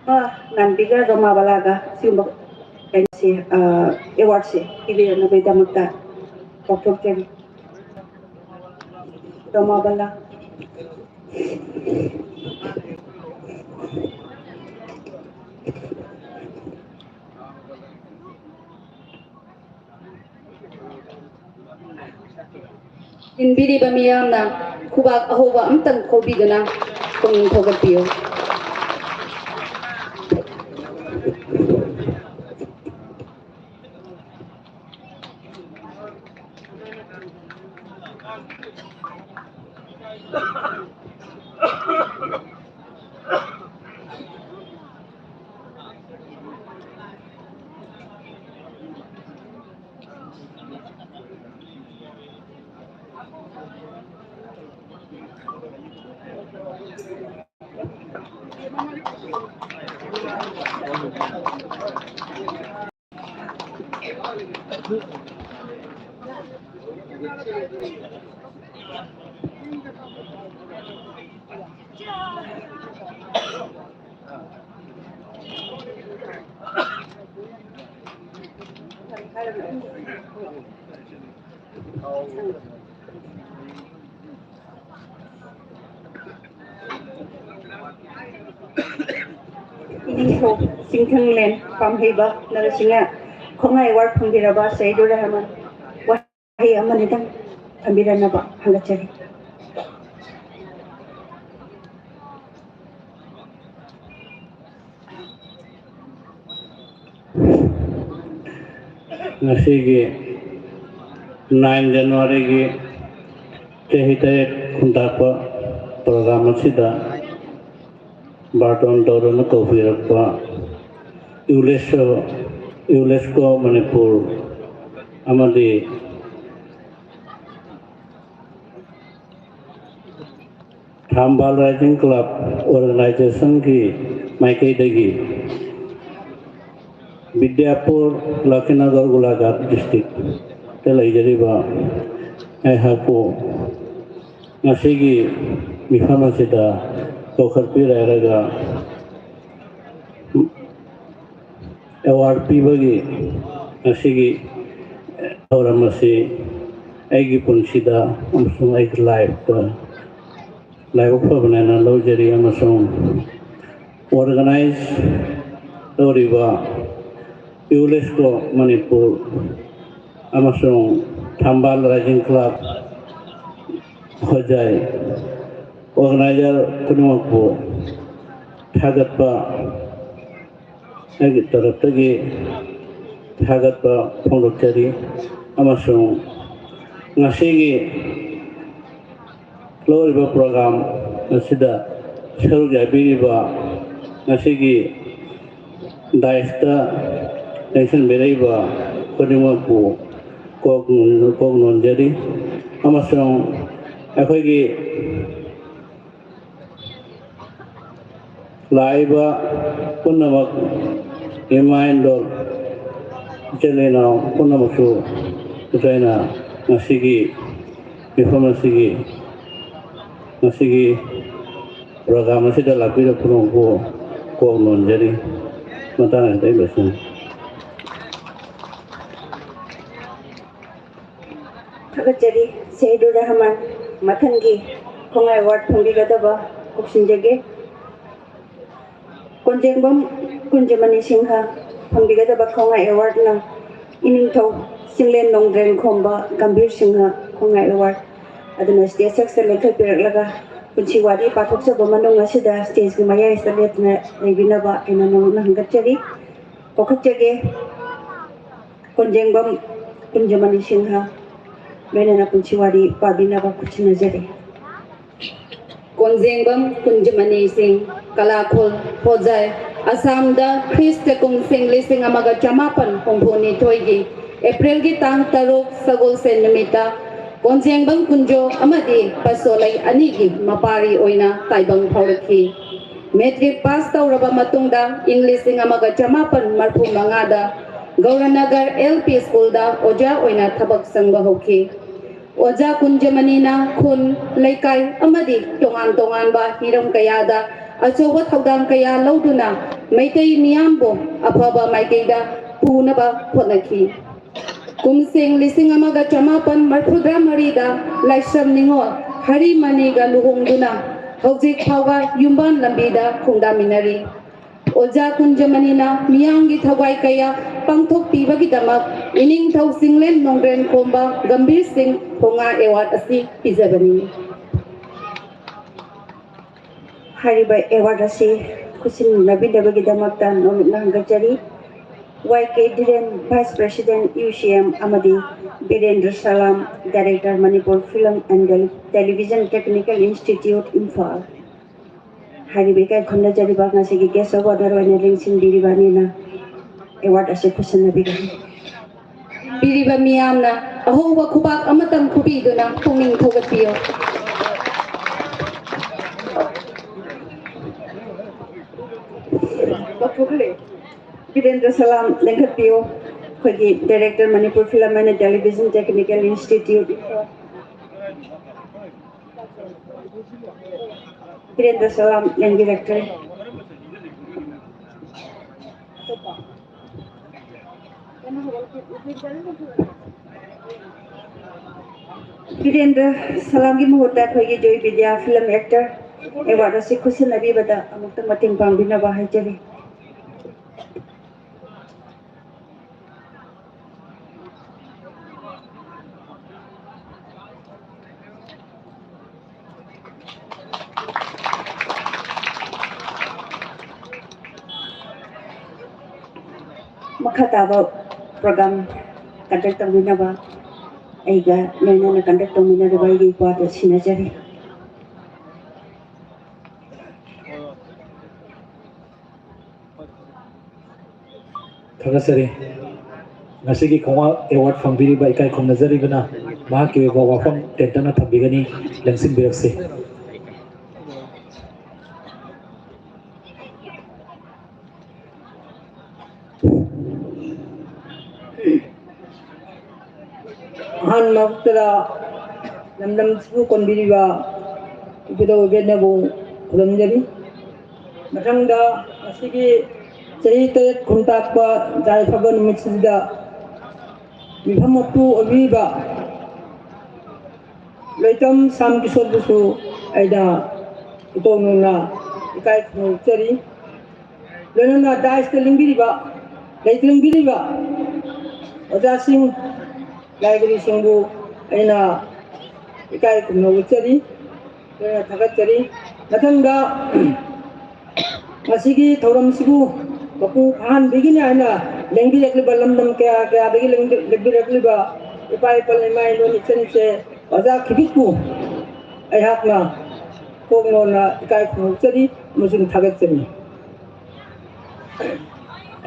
ꯃꯥ ꯅꯥꯟꯕꯤꯒ ꯔꯣꯃꯥꯕꯂꯥꯒ ꯁꯤꯒꯨꯝꯕ ꯀꯩꯅꯣꯁꯦ, ꯑ, ꯑꯦꯋꯥꯔꯗꯁꯦ ꯄꯤꯕꯤꯔꯛꯅꯕꯒꯤꯗꯃꯛꯇ ꯀꯧꯊꯣꯛꯆꯔꯤ꯫ ꯔꯣꯃꯥꯕꯂꯥ꯫ ꯏꯟꯕꯤꯔꯤꯕ ꯃꯤꯌꯥꯝꯅ ꯈꯨꯕꯥꯛ ꯑꯍꯧꯕ ꯑꯃꯇꯪ ꯈꯧꯕꯤꯗꯨꯅ ꯄꯨꯛꯅꯤꯡ ꯊꯧꯒꯠꯄꯤꯌꯨ꯫ ꯏꯅꯤꯡꯊꯧ ꯆꯤꯡꯊꯪꯂꯦꯟ ꯄꯥꯝꯍꯩꯕ ꯅꯔꯁꯤꯡꯍ ꯈꯣꯡꯉꯥꯏ ꯑꯦꯋꯥꯔꯗ ꯐꯪꯕꯤꯔꯕ ꯁꯍꯤꯗꯨꯔ ꯔꯍꯃꯟ ꯋꯥꯍꯩ ꯑꯃꯅꯤꯗꯪ ꯊꯝꯕꯤꯔꯝꯅꯕ ꯍꯪꯒꯠꯆꯔꯤ꯫ ꯉꯁꯤꯒꯤ nine January-ꯒꯤ ꯆꯍꯤ ꯇꯔꯦꯠ ꯈꯨꯟꯇꯥꯛꯄ program ꯑꯁꯤꯗ ꯕꯥꯔꯇꯣꯟ ꯇꯧꯗꯨꯅ ꯀꯧꯕꯤꯔꯛꯄ ꯌꯨꯅꯦꯁꯀꯣ, ꯌꯨꯅꯦꯁꯀꯣ ꯃꯅꯤꯄꯨꯔ ꯑꯃꯗꯤ ꯊꯝꯕꯥꯜ Rising Club organization-ꯒꯤ ꯃꯥꯏꯀꯩꯗꯒꯤ ꯕꯤꯗ꯭ꯌꯥꯄꯨꯔ, ꯂꯛꯈꯤꯅꯒꯔ, ꯒꯣꯂꯥꯘꯥꯠ district-ꯇ ꯂꯩꯖꯔꯤꯕ ꯑꯩꯍꯥꯛꯄꯨ ꯉꯁꯤꯒꯤ ꯃꯤꯐꯝ ꯑꯁꯤꯗ ꯀꯧꯈꯠꯄꯤꯔꯛꯂꯒ award ꯄꯤꯕꯒꯤ ꯉꯁꯤꯒꯤ ꯊꯧꯔꯝ ꯑꯁꯤ ꯑꯩꯒꯤ ꯄꯨꯟꯁꯤꯗ ꯑꯃꯁꯨꯡ ꯑꯩꯒꯤ life-ꯇ ꯂꯥꯏꯕꯛ ꯐꯕꯅꯦꯅ ꯂꯧꯖꯔꯤ, ꯑꯃꯁꯨꯡ organize ꯇꯧꯔꯤꯕ ꯌꯨꯅꯦꯁꯀꯣ ꯃꯅꯤꯄꯨꯔ ꯑꯃꯁꯨꯡ ꯊꯝꯕꯥꯜ Rising Club ꯍꯣꯖꯥꯏ organizer ꯈꯨꯗꯤꯡꯃꯛꯄꯨ ꯊꯥꯒꯠꯄ, ꯑꯩꯒꯤ ꯇꯔꯞꯇꯒꯤ ꯊꯥꯒꯠꯄ ꯐꯣꯡꯗꯣꯛꯆꯔꯤ꯫ ꯑꯃꯁꯨꯡ ꯉꯁꯤꯒꯤ ꯂꯧꯔꯤꯕ program ꯑꯁꯤꯗ ꯁꯔꯨꯛ ꯌꯥꯕꯤꯔꯤꯕ ꯉꯁꯤꯒꯤ dais-ꯇ ꯂꯦꯡꯁꯤꯟꯕꯤꯔꯛꯏꯕ ꯈꯨꯗꯤꯡꯃꯛꯄꯨ ꯀꯣꯛ ꯅꯣꯟ-, ꯀꯣꯛ ꯅꯣꯟꯖꯔꯤ꯫ ꯑꯃꯁꯨꯡ ꯑꯩꯈꯣꯏꯒꯤ ꯂꯥꯛꯏꯕ ꯄꯨꯝꯅꯃꯛ, ꯏꯃꯥ ꯏꯟꯗꯣꯜ, ꯏꯆꯤꯜ ꯏꯅꯥꯎ ꯄꯨꯝꯅꯃꯛꯁꯨ ꯑꯩꯈꯣꯏꯅ ꯉꯁꯤꯒꯤ ꯃꯤꯐꯝ ꯑꯁꯤꯒꯤ, ꯉꯁꯤꯒꯤ ꯄ꯭ꯔꯣꯒ꯭ꯔꯥꯝ ꯑꯁꯤꯗ ꯂꯥꯛꯄꯤꯔꯛꯄ ꯄꯨꯝꯅꯃꯛꯄꯨ ꯀꯣꯛ ꯅꯣꯟꯖꯔꯤ꯫ ꯃꯇꯥꯡ ꯑꯁꯤꯗ ꯑꯩ ꯂꯣꯏꯁꯤꯟꯖꯔꯤ꯫ ꯊꯥꯒꯠꯆꯔꯤ ꯁꯦꯍꯤꯗꯨꯔ ꯔꯍꯃꯟ꯫ ꯃꯊꯪꯒꯤ ꯈꯣꯡꯉꯥꯏ ꯑꯦꯋꯥꯔꯗ ꯐꯪꯕꯤꯒꯗꯕ ꯀꯧꯁꯤꯟꯖꯒꯦ꯫ ꯀꯣꯟꯖꯦꯡꯕꯝ ꯀꯨꯟꯖꯃꯅꯤ ꯁꯤꯡꯍ꯫ ꯐꯪꯕꯤꯒꯗꯕ ꯈꯣꯡꯉꯥꯏ ꯑꯦꯋꯥꯔꯗꯅ ꯏꯅꯤꯡꯊꯧ ꯆꯤꯡꯂꯦꯟ ꯅꯣꯡꯗ꯭ꯔꯦꯟ ꯈꯣꯝꯕ ꯒꯝꯚꯤꯔ ꯁꯤꯡꯍ ꯈꯣꯡꯉꯥꯏ ꯑꯦꯋꯥꯔꯗ꯫ ꯑꯗꯨꯅ ꯁ꯭ꯇꯦꯖ ꯁꯛꯁꯤꯗ ꯂꯦꯞꯊꯣꯛꯄꯤꯔꯛꯂꯒ ꯄꯨꯟꯁꯤ ꯋꯥꯔꯤ ꯄꯥꯊꯣꯛꯆꯕ ꯃꯅꯨꯡ ꯑꯁꯤꯗ ꯁ꯭ꯇꯦꯖꯀꯤ ꯃꯌꯥꯏꯁꯤꯗ ꯂꯦꯞꯇꯨꯅ ꯂꯩꯕꯤꯅꯕ ꯑꯩꯅ ꯅꯧꯅ ꯍꯪꯒꯠꯆꯔꯤ꯫ ꯀꯧꯈꯠꯆꯒꯦ꯫ ꯀꯣꯟꯖꯦꯡꯕꯝ ꯀꯨꯟꯖꯃꯅꯤ ꯁꯤꯡꯍ꯫ ꯂꯣꯏꯅꯅ ꯄꯨꯟꯁꯤ ꯋꯥꯔꯤ ꯄꯥꯕꯤꯅꯕ ꯈꯨꯠꯁꯤꯟꯅꯖꯔꯤ꯫ ꯀꯣꯟꯖꯦꯡꯕꯝ ꯀꯨꯟꯖꯃꯅꯤ ꯁꯤꯡ, ꯀꯂꯥꯈꯣꯜ, ꯍꯣꯖꯥꯏ꯫ ꯑꯁꯥꯝꯗ ꯈ꯭ꯔꯤꯁꯇ ꯀꯨꯝꯁꯤꯡ ꯂꯤꯁꯤꯡ ꯑꯃꯒ ꯆꯃꯥꯄꯟ ꯍꯨꯝꯐꯨ ꯅꯤꯊꯣꯏꯒꯤ ꯑꯦꯄ꯭ꯔꯤꯜꯒꯤ ꯇꯥꯡ ꯇꯔꯨꯛ, ꯁꯒꯣꯜꯁꯦꯟ ꯅꯨꯃꯤꯠꯇ ꯀꯣꯟꯖꯦꯡꯕꯝ ꯀꯨꯟꯖꯣ ꯑꯃꯗꯤ ꯄꯁꯣꯂꯩ ꯑꯅꯤꯒꯤ ꯃꯄꯥꯔꯤ ꯑꯣꯏꯅ ꯇꯥꯏꯕꯪ ꯐꯥꯎꯔꯛꯈꯤ꯫ ꯃꯦꯇ꯭ꯔꯤꯛ ꯄꯥꯁ ꯇꯧꯔꯕ ꯃꯇꯨꯡꯗ ꯏꯪ ꯂꯤꯁꯤꯡ ꯑꯃꯒ ꯆꯃꯥꯄꯟ ꯃꯔꯐꯨ ꯃꯉꯥꯗ ꯒꯧꯔꯅꯒꯔ ꯑꯦꯜ ꯄꯤ ꯁ꯭ꯀꯨꯜꯗ ꯑꯣꯖꯥ ꯑꯣꯏꯅ ꯊꯕꯛ ꯆꯪꯕ ꯍꯧꯈꯤ꯫ ꯑꯣꯖꯥ ꯀꯨꯟꯖꯃꯅꯤꯅ ꯈꯨꯟ, ꯂꯩꯀꯥꯏ ꯑꯃꯗꯤ ꯇꯣꯉꯥꯟ ꯇꯣꯉꯥꯟꯕ ꯍꯤꯔꯝ ꯀꯌꯥꯗ ꯑꯆꯧꯕ ꯊꯧꯗꯥꯡ ꯀꯌꯥ ꯂꯧꯗꯨꯅ ꯃꯩꯇꯩ ꯃꯤꯌꯥꯝꯕꯨ ꯑꯐꯕ ꯃꯥꯏꯀꯩꯗ ꯄꯨꯅꯕ ꯍꯣꯠꯅꯈꯤ꯫ ꯀꯨꯝꯁꯤꯡ ꯂꯤꯁꯤꯡ ꯑꯃꯒ ꯆꯃꯥꯄꯟ ꯃꯔꯐꯨꯇꯔꯥ ꯃꯔꯤꯗ ꯂꯥꯏꯁ꯭ꯔꯝ ꯅꯤꯉꯣꯜ ꯍꯔꯤꯃꯅꯤꯒ ꯂꯨꯍꯣꯡꯗꯨꯅ ꯍꯧꯖꯤꯛ ꯐꯥꯎꯕ ꯌꯨꯝꯕꯥꯟ ꯂꯝꯕꯤꯗ ꯈꯣꯡꯗꯥꯃꯤꯟꯅꯔꯤ꯫ ꯑꯣꯖꯥ ꯀꯨꯟꯖꯃꯅꯤꯅ ꯃꯤꯌꯥꯝꯒꯤ ꯊꯧꯒꯥꯏ ꯀꯌꯥ ꯄꯥꯡꯊꯣꯛꯄꯤꯕꯒꯤꯗꯃꯛ ꯏꯅꯤꯡꯊꯧ ꯆꯤꯡꯂꯦꯟ ꯅꯣꯡꯒ꯭ꯔꯦꯟ ꯈꯣꯝꯕ ꯒꯝꯚꯤꯔ ꯁꯤꯡ ꯍꯣꯉꯥ ꯑꯦꯋꯥꯔꯗ ꯑꯁꯤ ꯄꯤꯖꯕꯅꯤ꯫ ꯍꯥꯏꯔꯤꯕ ꯑꯦꯋꯥꯔꯗ ꯑꯁꯤ ꯈꯨꯠꯁꯤꯟꯅꯕꯤꯅꯕꯒꯤꯗꯃꯛꯇ ꯅꯣꯡꯂꯨꯛꯅ ꯍꯪꯒꯠꯆꯔꯤ꯫ Y K Dhiren, vice president, U C M, ꯑꯃꯗꯤ Birendra Salam, director, Manipur film and television technical institute, Imphal. ꯍꯥꯏꯔꯤꯕ ꯏꯀꯥꯏ ꯈꯨꯝꯅꯖꯔꯤꯕ ꯉꯁꯤꯒꯤ ꯒꯦꯁ ꯑꯣꯐ ꯑꯣꯅꯔ ꯑꯣꯏꯅ ꯂꯦꯡꯁꯤꯟꯕꯤꯔꯤꯕ ꯑꯅꯤꯅ ꯑꯦꯋꯥꯔꯗ ꯑꯁꯤ ꯈꯨꯠꯁꯤꯟꯅꯕꯤꯒꯅꯤ꯫ ꯄꯤꯔꯤꯕ ꯃꯤꯌꯥꯝꯅ ꯑꯍꯧꯕ ꯈꯨꯕꯥꯛ ꯑꯃꯇꯪ ꯈꯨꯕꯤꯗꯨꯅ ꯄꯨꯛꯅꯤꯡ ꯊꯧꯒꯠꯄꯤꯌꯨ꯫ ꯕꯤꯔꯦꯟꯗ꯭ꯔ ꯁꯂꯥꯝ ꯂꯦꯡꯈꯠꯄꯤꯌꯨ꯫ ꯑꯩꯈꯣꯏꯒꯤ Director, Manipur Film and Television Technical Institute, Birendra ꯁꯂꯥꯝ ꯂꯦꯡꯕꯤꯔꯛꯇ꯭ꯔꯦ꯫ ꯕꯤꯔꯦꯟꯗ꯭ꯔ ꯁꯂꯥꯝꯒꯤ ꯃꯍꯨꯠꯇ ꯑꯩꯈꯣꯏꯒꯤ ꯖꯣꯏ ꯕꯤꯗ꯭ꯌꯥ Film Actor Award ꯑꯁꯤ ꯈꯨꯠꯁꯤꯟꯅꯕꯤꯕꯗ ꯑꯃꯨꯛꯇ ꯃꯇꯦꯡ ꯄꯥꯡꯕꯤꯅꯕ ꯍꯥꯏꯖꯔꯤ꯫ ꯃꯈꯥ ꯇꯥꯕ program conduct ꯇꯧꯕꯤꯅꯕ ꯑꯩꯒ ꯂꯣꯏꯅꯅ conduct ꯇꯧꯃꯤꯟꯅꯔꯤꯕ ꯑꯩꯒꯤ ꯏꯄ꯭ꯋꯥꯗ ꯁꯤꯟꯅꯖꯔꯤ꯫ ꯊꯥꯒꯠꯆꯔꯤ꯫ ꯉꯁꯤꯒꯤ ꯈꯣꯡꯉꯥ Award ꯐꯪꯕꯤꯔꯤꯕ ꯏꯀꯥꯏ ꯈꯨꯝꯅꯖꯔꯤꯕꯅ ꯃꯍꯥꯛꯀꯤ ꯑꯣꯏꯕ ꯋꯥꯐꯝ ꯇꯦꯟꯇꯛꯅ ꯊꯝꯕꯤꯒꯅꯤ, ꯂꯦꯡꯁꯤꯟꯕꯤꯔꯛꯁꯤ꯫ ꯑꯍꯥꯟꯕ ꯃꯛꯇꯗ ꯂꯝꯗꯝꯁꯤꯕꯨ ꯀꯣꯟꯕꯤꯔꯤꯕ ꯏꯕꯨꯙꯧ ꯏꯕꯦꯟꯅꯕꯨ ꯈꯨꯔꯨꯝꯖꯔꯤ꯫ ꯃꯊꯪꯗ ꯉꯁꯤꯒꯤ ꯆꯍꯤ ꯇꯔꯦꯠ ꯈꯨꯟꯇꯥꯛꯄ ꯌꯥꯏꯐꯕ ꯅꯨꯃꯤꯠꯁꯤꯗ ꯃꯤꯐꯝ ꯃꯄꯨ ꯑꯣꯏꯕꯤꯔꯤꯕ ꯂꯣꯏꯇꯝ ꯁꯥꯝ ꯀꯤꯁꯣꯔꯕꯨꯁꯨ ꯑꯩꯅ ꯏꯀꯣꯛ ꯅꯧꯅ ꯏꯀꯥꯏ ꯈꯨꯝꯅꯧꯖꯔꯤ꯫ ꯂꯣꯏꯅꯅ dais ꯇ ꯂꯦꯡꯕꯤꯔꯤꯕ, ꯂꯩꯇꯦꯡꯕꯤꯔꯤꯕ ꯑꯣꯖꯥꯁꯤꯡ, ꯂꯥꯏꯕ꯭ꯔꯦꯔꯤꯁꯤꯡꯕꯨ ꯑꯩꯅ ꯏꯀꯥꯏ ꯈꯨꯝꯅꯧꯖꯔꯤ, ꯂꯣꯏꯅ ꯊꯥꯒꯠꯆꯔꯤ꯫ ꯃꯊꯪꯗ ꯉꯁꯤꯒꯤ ꯊꯧꯔꯝꯁꯤꯕꯨ ꯃꯄꯨꯡ ꯐꯥꯍꯟꯕꯤꯒꯅꯤ ꯍꯥꯏꯅ ꯂꯦꯡꯕꯤꯔꯛꯂꯤꯕ ꯂꯝꯗꯝ ꯀꯌꯥ ꯀꯌꯥꯗꯒꯤ ꯂꯦꯡꯕꯤ-, ꯂꯦꯡꯕꯤꯔꯛꯂꯤꯕ ꯏꯄꯥ ꯏꯄꯜ ꯏꯃꯥ ꯏꯟꯗꯣꯜ ꯏꯆꯟ ꯏꯆꯦ ꯑꯣꯖꯥ ꯈꯤꯕꯤꯛꯄꯨ ꯑꯩꯍꯥꯛꯅ ꯀꯣꯛ ꯅꯧꯅ ꯏꯀꯥꯏ ꯈꯨꯝꯅꯧꯖꯔꯤ ꯑꯃꯁꯨꯡ ꯊꯥꯒꯠꯆꯔꯤ꯫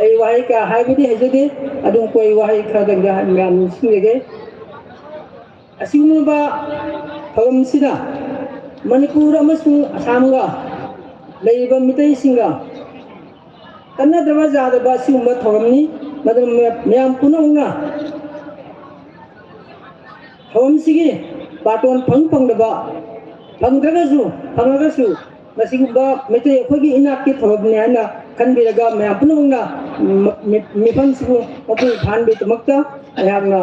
ꯑꯩ ꯋꯥꯍꯩ ꯀꯌꯥ ꯍꯥꯏꯕꯗꯤ ꯍꯩꯖꯗꯦ, ꯑꯗꯨꯝ ꯀꯣꯏ ꯋꯥꯍꯩ ꯈꯔꯗꯪꯗꯤ ꯃꯌꯥꯝ ꯅꯤꯡꯁꯤꯡꯖꯒꯦ꯫ ꯑꯁꯤꯒꯨꯝꯂꯕ ꯊꯧꯔꯝꯁꯤꯗ ꯃꯅꯤꯄꯨꯔ ꯑꯃꯁꯨꯡ ꯑꯁꯥꯝꯒ ꯂꯩꯔꯤꯕ ꯃꯤꯇꯩꯁꯤꯡꯒ ꯀꯟꯅꯗꯕ ꯌꯥꯗꯕ ꯑꯁꯤꯒꯨꯝꯕ ꯊꯧꯔꯝꯅꯤ꯫ ꯃꯗꯨꯅ ꯃꯌꯥꯝ ꯄꯨꯝꯅꯃꯛꯅ ꯊꯧꯔꯝꯁꯤꯒꯤ ꯕꯥꯇꯣꯟ ꯐꯪ ꯐꯪꯗꯕ, ꯐꯪꯗ꯭ꯔꯒꯁꯨ, ꯐꯪꯉꯒꯁꯨ, ꯃꯁꯤꯒꯨꯝꯕ ꯃꯩꯇꯩ ꯑꯩꯈꯣꯏꯒꯤ ꯏꯅꯥꯠꯀꯤ ꯊꯧꯔꯝꯅꯤ ꯍꯥꯏꯅ ꯈꯟꯕꯤꯔꯒ ꯃꯌꯥꯝ ꯄꯨꯝꯅꯃꯛꯅ ꯃ-, ꯃꯤ-, ꯃꯤꯐꯝꯁꯤꯕꯨ ꯃꯄꯨꯡ ꯐꯥꯍꯟꯕꯒꯤꯗꯃꯛꯇ ꯑꯩꯍꯥꯛꯅ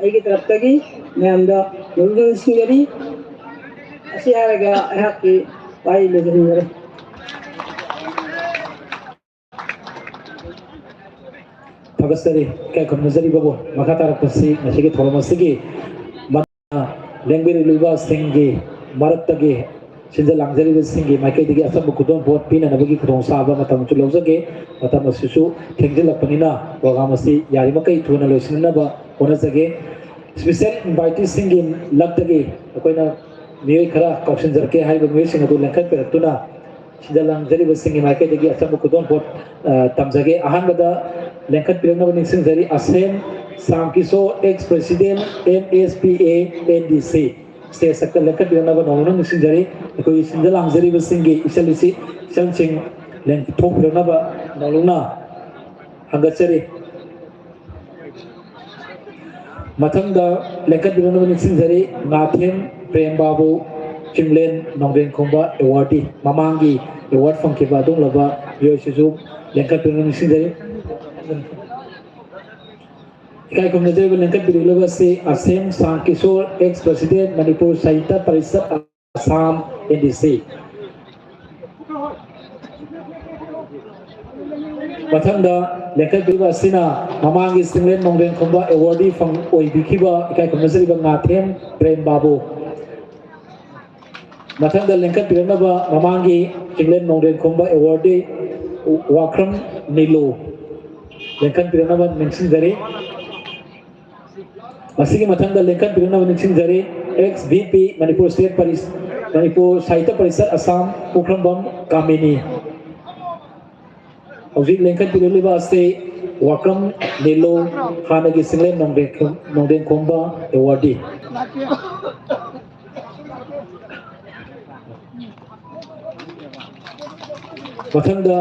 ꯑꯩꯒꯤ ꯇꯔꯞꯇꯒꯤ ꯃꯌꯥꯝꯗ ꯅꯣꯂꯨꯛꯅ ꯅꯤꯡꯁꯤꯡꯖꯔꯤ꯫ ꯑꯁꯤ ꯍꯥꯏꯔꯒ ꯑꯩꯍꯥꯛꯀꯤ ꯋꯥꯍꯩ ꯂꯣꯏꯁꯤꯟꯖꯔꯦ꯫ ꯊꯥꯒꯠꯆꯔꯤ꯫ ꯏꯀꯥꯏ ꯈꯨꯝꯅꯖꯔꯤꯕꯕꯨ꯫ ꯃꯈꯥ ꯇꯥꯔꯛꯄꯁꯤ ꯉꯁꯤꯒꯤ ꯊꯧꯔꯝ ꯑꯁꯤꯒꯤ ꯃ-, ꯂꯦꯡꯕꯤꯔꯛꯂꯤꯕꯁꯤꯡꯒꯤ ꯃꯔꯛꯇꯒꯤ ꯁꯤꯟꯖ ꯂꯥꯡꯖꯔꯤꯕꯁꯤꯡꯒꯤ ꯃꯥꯏꯀꯩꯗꯒꯤ ꯑꯆꯝꯕ ꯈꯨꯗꯣꯜꯄꯣꯠ ꯄꯤꯅꯅꯕꯒꯤ ꯈꯨꯗꯣꯡꯆꯥꯕ ꯃꯇꯝꯁꯨ ꯂꯧꯖꯒꯦ꯫ ꯃꯇꯝ ꯑꯁꯤꯁꯨ ꯊꯦꯡꯖꯤꯜꯂꯛꯄꯅꯤꯅ program ꯑꯁꯤ ꯌꯥꯔꯤꯃꯈꯩ ꯊꯨꯅ ꯂꯣꯏꯁꯤꯟꯅꯅꯕ ꯍꯣꯠꯅꯖꯒꯦ꯫ Special inviteeꯁꯤꯡꯒꯤ ꯂꯛꯇꯒꯤ ꯑꯩꯈꯣꯏꯅ ꯃꯤꯑꯣꯏ ꯈꯔ ꯀꯧꯁꯤꯟꯖꯔꯛꯀꯦ꯫ ꯍꯥꯏꯔꯤꯕ ꯃꯤꯑꯣꯏꯁꯤꯡ ꯑꯗꯨ ꯂꯦꯡꯈꯠꯄꯤꯔꯛꯇꯨꯅ ꯁꯤꯟꯖ ꯂꯥꯡꯖꯔꯤꯕꯁꯤꯡꯒꯤ ꯃꯥꯏꯀꯩꯗꯒꯤ ꯑꯆꯝꯕ ꯈꯨꯗꯣꯜꯄꯣꯠ, ꯑ, ꯇꯝꯖꯒꯦ꯫ ꯑꯍꯥꯟꯕꯗ ꯂꯦꯡꯈꯠꯄꯤꯔꯛꯅꯕ ꯅꯤꯡꯁꯤꯡꯖꯔꯤ, ꯑꯁꯦꯝ ꯁꯥꯝ Kishore, ex president, M S P A, N D C꯫ Stage ꯁꯛꯇ ꯂꯦꯡꯈꯠꯄꯤꯔꯛꯅꯕ ꯅꯧꯅ ꯅꯤꯡꯁꯤꯡꯖꯔꯤ꯫ ꯑꯩꯈꯣꯏꯒꯤ ꯁꯤꯟꯖ ꯂꯥꯡꯖꯔꯤꯕꯁꯤꯡꯒꯤ ꯏꯆꯜ ꯏꯁꯤ-, ꯏꯆꯜꯁꯤꯡ ꯂꯦꯡ-, ꯊꯣꯛꯄꯤꯔꯛꯅꯕ ꯅꯧꯅ ꯍꯪꯒꯠꯆꯔꯤ꯫ ꯃꯊꯪꯗ ꯂꯦꯡꯈꯠꯄꯤꯔꯛꯅꯕ ꯅꯤꯡꯁꯤꯡꯖꯔꯤ, ꯉꯥꯊꯦꯝ ꯄ꯭ꯔꯦꯝ ꯕꯥꯕꯨ, ꯆꯤꯡꯂꯦꯟ ꯅꯣꯡꯗ꯭ꯔꯦꯟꯈꯣꯡꯕ awardee, ꯃꯃꯥꯡꯒꯤ award ꯐꯪꯈꯤꯕ ꯑꯗꯨꯒꯨꯝꯂꯕ ꯃꯤꯑꯣꯏꯁꯤꯁꯨ ꯂꯦꯡꯈꯠꯄꯤꯔꯛꯅꯕ ꯅꯤꯡꯁꯤꯡꯖꯔꯤ꯫ ꯏꯀꯥꯏ ꯈꯨꯝꯅꯖꯔꯤꯕ ꯂꯦꯡꯈꯠꯄꯤꯔꯛꯂꯤꯕ ꯑꯁꯤ ꯑꯁꯦꯝ ꯁꯥꯝ ꯀꯤꯁꯣꯔ, ex president, ꯃꯅꯤꯄꯨꯔ ꯁꯥꯍꯤꯇ꯭ꯌ parishad, Assam, N D C꯫ ꯃꯊꯪꯗ ꯂꯦꯡꯈꯠꯄꯤꯔꯤꯕ ꯑꯁꯤꯅ ꯃꯃꯥꯡꯒꯤ ꯆꯤꯡꯂꯦꯟ ꯅꯣꯡꯗ꯭ꯔꯦꯟ ꯈꯨꯝꯕ awardee ꯐꯪ-, ꯑꯣꯏꯕꯤꯈꯤꯕ ꯏꯀꯥꯏ ꯈꯨꯝꯅꯖꯔꯤꯕ ꯉꯥꯊꯦꯝ ꯄ꯭ꯔꯦꯝ ꯕꯥꯕꯨ꯫ ꯃꯊꯪꯗ ꯂꯦꯡꯈꯠꯄꯤꯔꯛꯅꯕ ꯃꯃꯥꯡꯒꯤ ꯆꯤꯡꯂꯦꯟ ꯅꯣꯡꯗ꯭ꯔꯦꯟ ꯈꯨꯝꯕ awardee ꯋꯥꯈ꯭ꯔꯝ ꯅꯤꯂꯨ ꯂꯦꯡꯈꯠꯄꯤꯔꯛꯅꯕ ꯅꯤꯡꯁꯤꯡꯖꯔꯤ꯫ ꯃꯁꯤꯒꯤ ꯃꯊꯪꯗ ꯂꯦꯡꯈꯠꯄꯤꯔꯛꯅꯕ ꯅꯤꯡꯁꯤꯡꯖꯔꯤ, ex V P, Manipur State Paris-, Manipur ꯁꯥꯍꯤꯇ꯭ꯌ ꯄꯔꯤꯁꯠ ꯑꯁꯥꯝ, ꯄꯨꯈ꯭ꯔꯝꯕꯝ ꯀꯥꯃꯤꯅꯤ꯫ ꯍꯧꯖꯤꯛ ꯂꯦꯡꯈꯠꯄꯤꯔꯛꯂꯤꯕ ꯑꯁꯤ ꯋꯥꯀ꯭ꯔꯝ ꯂꯤꯂꯣ, ꯍꯥꯟꯅꯒꯤ ꯆꯤꯡꯂꯦꯟ ꯅꯣꯡꯗꯦꯡ-, ꯅꯣꯡꯗꯦꯡꯈꯣꯡꯕ awardee꯫ ꯃꯊꯪꯗ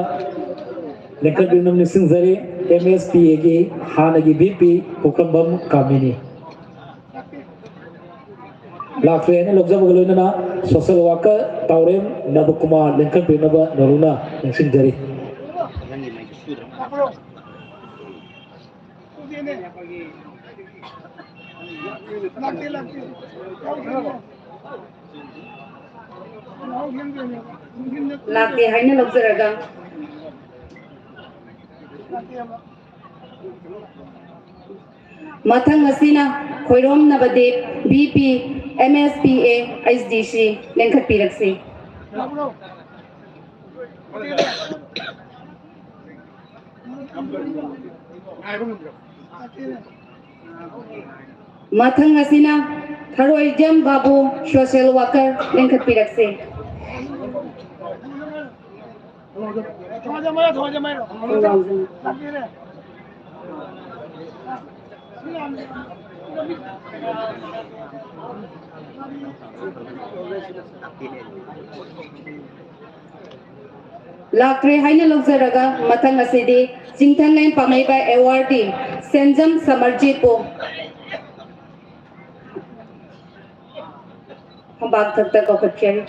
ꯂꯦꯡꯈꯠꯄꯤꯅꯕ ꯅꯤꯡꯁꯤꯡꯖꯔꯤ꯫ ꯑꯦꯝ ꯑꯦꯁ ꯄꯤ ꯑꯦꯒꯤ ꯍꯥꯟꯅꯒꯤ ꯚꯤ ꯄꯤ ꯄꯨꯈ꯭ꯔꯝꯕꯝ ꯀꯥꯃꯤꯅꯤ꯫ ꯂꯥꯛꯇ꯭ꯔꯦ ꯍꯥꯏꯅ ꯂꯧꯖꯕꯒ ꯂꯣꯏꯅꯅ ꯁꯣꯁꯦꯜ ꯋꯥꯔꯀꯔ ꯇꯥꯎꯔꯦꯝ ꯅꯕꯀꯨꯃꯥꯔ ꯂꯦꯡꯈꯠꯄꯤꯅꯕ ꯅꯧꯔꯨꯅ ꯅꯤꯡꯁꯤꯡꯖꯔꯤ꯫ ꯂꯥꯛꯇꯦ ꯍꯥꯏꯅ ꯂꯧꯖꯔꯒ ꯃꯊꯪ ꯑꯁꯤꯅ Khoirom Nabadip V P M S P A H D C ꯂꯦꯡꯈꯠꯄꯤꯔꯛꯁꯤ꯫ ꯃꯊꯪ ꯑꯁꯤꯅ ꯊꯔꯣꯏꯖꯝ ꯕꯥꯕꯨ ꯁꯣꯁꯦꯜ ꯋꯥꯀꯔ ꯂꯤꯡꯈꯠꯄꯤꯔꯛꯁꯤ꯫ ꯂꯥꯛꯇ꯭ꯔꯦ ꯍꯥꯏꯅ ꯂꯧꯖꯔꯒ ꯃꯊꯪ ꯑꯁꯤꯗꯤ ꯆꯤꯡꯊꯪꯂꯦꯟ ꯄꯥꯝꯍꯩꯕ ꯑꯦꯋꯥꯔꯗꯤ ꯁꯦꯟꯖꯝ ꯁꯃꯔꯖꯤꯠꯄꯨ ꯐꯝꯄꯥꯛ ꯊꯛꯇ ꯀꯧꯈꯠꯆꯔꯤ꯫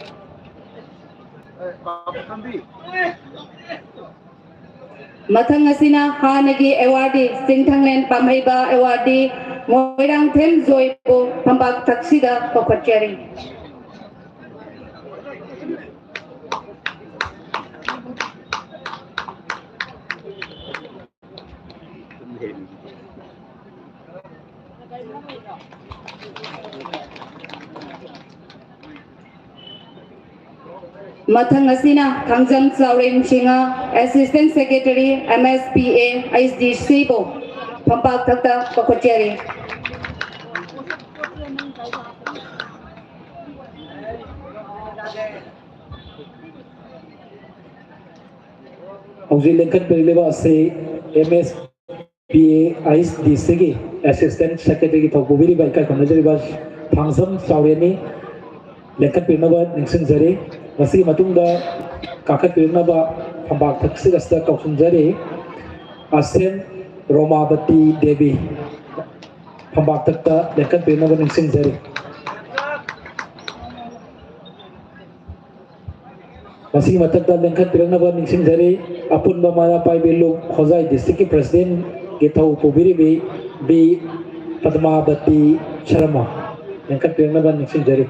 ꯃꯊꯪ ꯑꯁꯤꯅ ꯍꯥꯟꯅꯒꯤ ꯑꯦꯋꯥꯔꯗꯤ ꯆꯤꯡꯊꯪꯂꯦꯟ ꯄꯥꯝꯍꯩꯕ ꯑꯦꯋꯥꯔꯗꯤ ꯃꯣꯏꯔꯥꯡꯊꯦꯝ ꯖꯣꯏꯕꯨ ꯐꯝꯄꯥꯛ ꯊꯛꯁꯤꯗ ꯀꯧꯈꯠꯆꯔꯤ꯫ ꯃꯊꯪ ꯑꯁꯤꯅ Thangjam Chaorem Singh, assistant secretary, M S P A, H D ꯁꯤꯕꯨ ꯐꯝꯄꯥꯛ ꯊꯛꯇ ꯀꯧꯈꯠꯆꯔꯤ꯫ ꯍꯧꯖꯤꯛ ꯂꯦꯡꯈꯠꯄꯤꯔꯤꯕ ꯑꯁꯤ M S P A H ꯗꯤ ꯁꯤꯒꯤ ꯑꯦꯁꯤꯁꯇꯦꯟ ꯁꯦꯀ꯭ꯔꯦꯇꯔꯤꯒꯤ ꯊꯧ ꯄꯨꯕꯤꯔꯤꯕ ꯏꯀꯥꯏ ꯈꯨꯝꯅꯖꯔꯤꯕ ꯊꯥꯡꯖꯝ ꯆꯥꯎꯔꯦꯟꯅꯤ꯫ ꯂꯦꯡꯈꯠꯄꯤꯅꯕ ꯅꯤꯡꯁꯤꯡꯖꯔꯤ꯫ ꯃꯁꯤꯒꯤ ꯃꯇꯨꯡꯗ ꯀꯥꯈꯠꯄꯤꯔꯛꯅꯕ ꯐꯝꯕꯥꯛ ꯊꯛꯁꯤꯡ ꯑꯁꯤꯗ ꯀꯧꯁꯤꯟꯖꯔꯤ꯫ ꯑꯁꯦꯝ ꯔꯣꯃꯥꯕꯇꯤ ꯗꯦꯕꯤ ꯐꯝꯕꯥꯛ ꯊꯛꯇ ꯂꯦꯡꯈꯠꯄꯤꯅꯕ ꯅꯤꯡꯁꯤꯡꯖꯔꯤ꯫ ꯃꯁꯤꯒꯤ ꯃꯊꯛꯇ ꯂꯦꯡꯈꯠꯄꯤꯔꯛꯅꯕ ꯅꯤꯡꯁꯤꯡꯖꯔꯤ꯫ ꯑꯄꯨꯟꯕ ꯃꯩꯔꯥ ꯄꯥꯏꯕꯤ ꯂꯨꯞ ꯍꯣꯖꯥꯏ ꯗꯤꯁꯇ꯭ꯔꯤꯛꯀꯤ ꯄ꯭ꯔꯁꯤꯗꯦꯟꯒꯤ ꯊꯧ ꯄꯨꯕꯤꯔꯤꯕꯤ ꯕꯤ ꯄꯗꯃꯥꯕꯇꯤ ꯁꯔꯃ ꯂꯦꯡꯈꯠꯄꯤꯔꯛꯅꯕ ꯅꯤꯡꯁꯤꯡꯖꯔꯤ꯫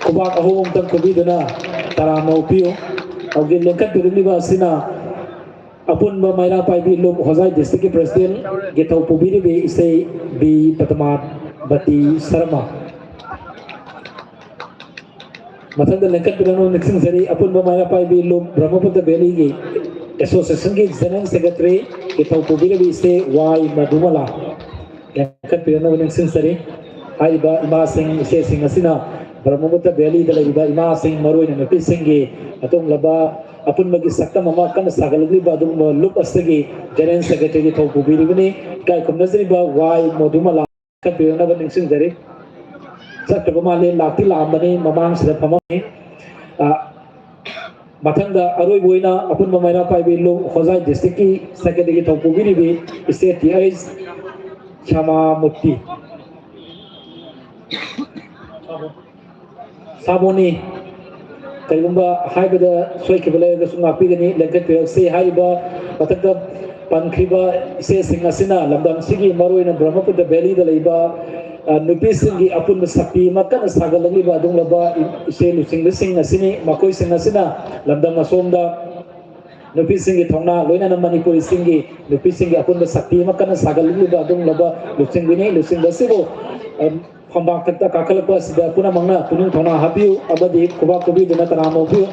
ꯈꯨꯕꯥꯛ ꯑꯍꯨꯝ ꯑꯃꯨꯛꯇꯪ ꯈꯨꯕꯤꯗꯨꯅ ꯇꯔꯥꯝꯅ ꯑꯣꯛꯄꯤꯌꯨ꯫ ꯍꯧꯖꯤꯛ ꯂꯦꯡꯈꯠꯄꯤꯔꯛꯂꯤꯕ ꯑꯁꯤꯅ ꯑꯄꯨꯟꯕ ꯃꯩꯔꯥ ꯄꯥꯏꯕꯤ ꯂꯨꯞ ꯍꯣꯖꯥꯏ ꯗꯤꯁꯇ꯭ꯔꯤꯛꯀꯤ ꯄ꯭ꯔꯁꯤꯗꯦꯟꯒꯤ ꯊꯧ ꯄꯨꯕꯤꯔꯤꯕꯤ ꯏꯆꯦ ꯕꯤ ꯄꯗꯃꯥꯕꯇꯤ ꯁꯔꯃ꯫ ꯃꯊꯪꯗ ꯂꯦꯡꯈꯠꯄꯤꯔꯛꯅꯕ ꯅꯤꯡꯁꯤꯡꯖꯔꯤ꯫ ꯑꯄꯨꯟꯕ ꯃꯩꯔꯥ ꯄꯥꯏꯕꯤ ꯂꯨꯞ ꯕ꯭ꯔꯍ꯭ꯃꯄꯨꯇ꯭ꯔ ꯚꯦꯂꯤꯒꯤ ꯑꯦꯁꯣꯁꯤꯌꯦꯁꯟꯒꯤ ꯖꯦꯅꯔꯦꯜ ꯁꯦꯀ꯭ꯔꯦꯇꯔꯤꯒꯤ ꯊꯧ ꯄꯨꯕꯤꯔꯤꯕꯤ ꯏꯆꯦ ꯋꯥꯏ ꯃꯙꯨꯃꯂꯥ꯫ ꯂꯦꯡꯈꯠꯄꯤꯔꯛꯅꯕ ꯅꯤꯡꯁꯤꯡꯖꯔꯤ꯫ ꯍꯥꯏꯔꯤꯕ ꯏꯃꯥꯁꯤꯡ, ꯏꯆꯦꯁꯤꯡ ꯑꯁꯤꯅ ꯕ꯭ꯔꯍ꯭ꯃꯄꯨꯇ꯭ꯔ ꯚꯦꯂꯤꯗ ꯂꯩꯔꯤꯕ ꯏꯃꯥꯁꯤꯡ, ꯃꯔꯨꯑꯣꯏꯅ ꯅꯨꯄꯤꯁꯤꯡꯒꯤ ꯑꯗꯨꯒꯨꯝꯂꯕ ꯑꯄꯨꯟꯕꯒꯤ ꯁꯛꯇꯝ ꯑꯃ ꯀꯟꯅ ꯁꯥꯒꯠꯂꯛꯂꯤꯕ ꯑꯗꯨꯒꯨꯝꯕ ꯂꯨꯞ ꯑꯁꯤꯒꯤ ꯖꯦꯅꯔꯦꯜ ꯁꯦꯀ꯭ꯔꯦꯇꯔꯤꯒꯤ ꯊꯧ ꯄꯨꯕꯤꯔꯤꯕꯅꯤ꯫ ꯏꯀꯥꯏ ꯈꯨꯝꯅꯖꯔꯤꯕ ꯋꯥꯏ ꯃꯣꯗꯨꯃꯂꯥ꯫ ꯈꯟꯕꯤꯔꯛꯅꯕ ꯅꯤꯡꯁꯤꯡꯖꯔꯤ꯫ ꯆꯠꯈ꯭ꯔꯕ ꯃꯥꯜꯂꯦ, ꯂꯥꯛꯇꯤ ꯂꯥꯛꯑꯝꯕꯅꯤ, ꯃꯃꯥꯡꯁꯤꯗ ꯐꯝꯃꯝꯃꯤ꯫ ꯑ, ꯃꯊꯪꯗ ꯑꯔꯣꯏꯕ ꯑꯣꯏꯅ ꯑꯄꯨꯟꯕ ꯃꯩꯔꯥ ꯄꯥꯏꯕꯤ ꯂꯨꯞ ꯍꯣꯖꯥꯏ ꯗꯤꯁꯇ꯭ꯔꯤꯛꯀꯤ ꯁꯦꯀ꯭ꯔꯦꯇꯔꯤꯒꯤ ꯊꯧ ꯄꯨꯕꯤꯔꯤꯕꯤ ꯏꯆꯦ ꯇꯤ ꯑꯩꯆ ꯁꯃꯥꯃꯨꯇꯤ꯫ ꯁꯥꯃꯣꯅꯤ꯫ ꯀꯔꯤꯒꯨꯝꯕ ꯍꯥꯏꯕꯗ ꯁꯣꯏꯈꯤꯕ ꯂꯩꯔꯒꯁꯨ ꯉꯥꯛꯄꯤꯒꯅꯤ꯫ ꯂꯦꯡꯈꯠꯄꯤꯔꯛꯁꯤ꯫ ꯍꯥꯏꯔꯤꯕ ꯃꯊꯛꯇ ꯄꯟꯈ꯭ꯔꯤꯕ ꯏꯆꯦꯁꯤꯡ ꯑꯁꯤꯅ ꯂꯝꯗꯝꯁꯤꯒꯤ, ꯃꯔꯨꯑꯣꯏꯅ ꯕ꯭ꯔꯍ꯭ꯃꯄꯨꯇ꯭ꯔ ꯚꯦꯂꯤꯗ ꯂꯩꯕ, ꯑ, ꯅꯨꯄꯤꯁꯤꯡꯒꯤ ꯑꯄꯨꯟꯕ ꯁꯛꯇꯤ ꯑꯃ ꯀꯟꯅ ꯁꯥꯒꯠꯂꯛꯂꯤꯕ ꯑꯗꯨꯒꯨꯝꯂꯕ ꯏꯆꯦ ꯂꯨꯆꯤꯡꯕꯁꯤꯡ ꯑꯁꯤꯅꯤ꯫ ꯃꯈꯣꯏꯁꯤꯡ ꯑꯁꯤꯅ ꯂꯝꯗꯝ ꯑꯁꯣꯝꯗ ꯅꯨꯄꯤꯁꯤꯡꯒꯤ ꯊꯧꯅꯥ, ꯂꯣꯏꯅꯅ ꯃꯅꯤꯄꯨꯔꯤꯁꯤꯡꯒꯤ ꯅꯨꯄꯤꯁꯤꯡꯒꯤ ꯑꯄꯨꯟꯕ ꯁꯛꯇꯤ ꯑꯃ ꯀꯟꯅ ꯁꯥꯒꯠꯂꯛꯂꯤꯕ ꯑꯗꯨꯒꯨꯝꯂꯕ ꯂꯨꯆꯤꯡꯕꯤꯅꯤ꯫ ꯂꯨꯆꯤꯡꯕ ꯑꯁꯤꯕꯨ, ꯑ, ꯐꯝꯕꯥꯛ ꯊꯛꯇ ꯀꯥꯈꯠꯂꯛꯄ ꯑꯁꯤꯗ ꯄꯨꯝꯅꯃꯛꯅ ꯄꯨꯛꯅꯤꯡ ꯊꯧꯅꯥ ꯍꯥꯞꯄꯤꯌꯨ ꯑꯃꯗꯤ ꯈꯨꯕꯥꯛ ꯈꯨꯕꯤꯗꯨꯅ ꯇꯔꯥꯝꯅ ꯑꯣꯛꯄꯤꯌꯨ꯫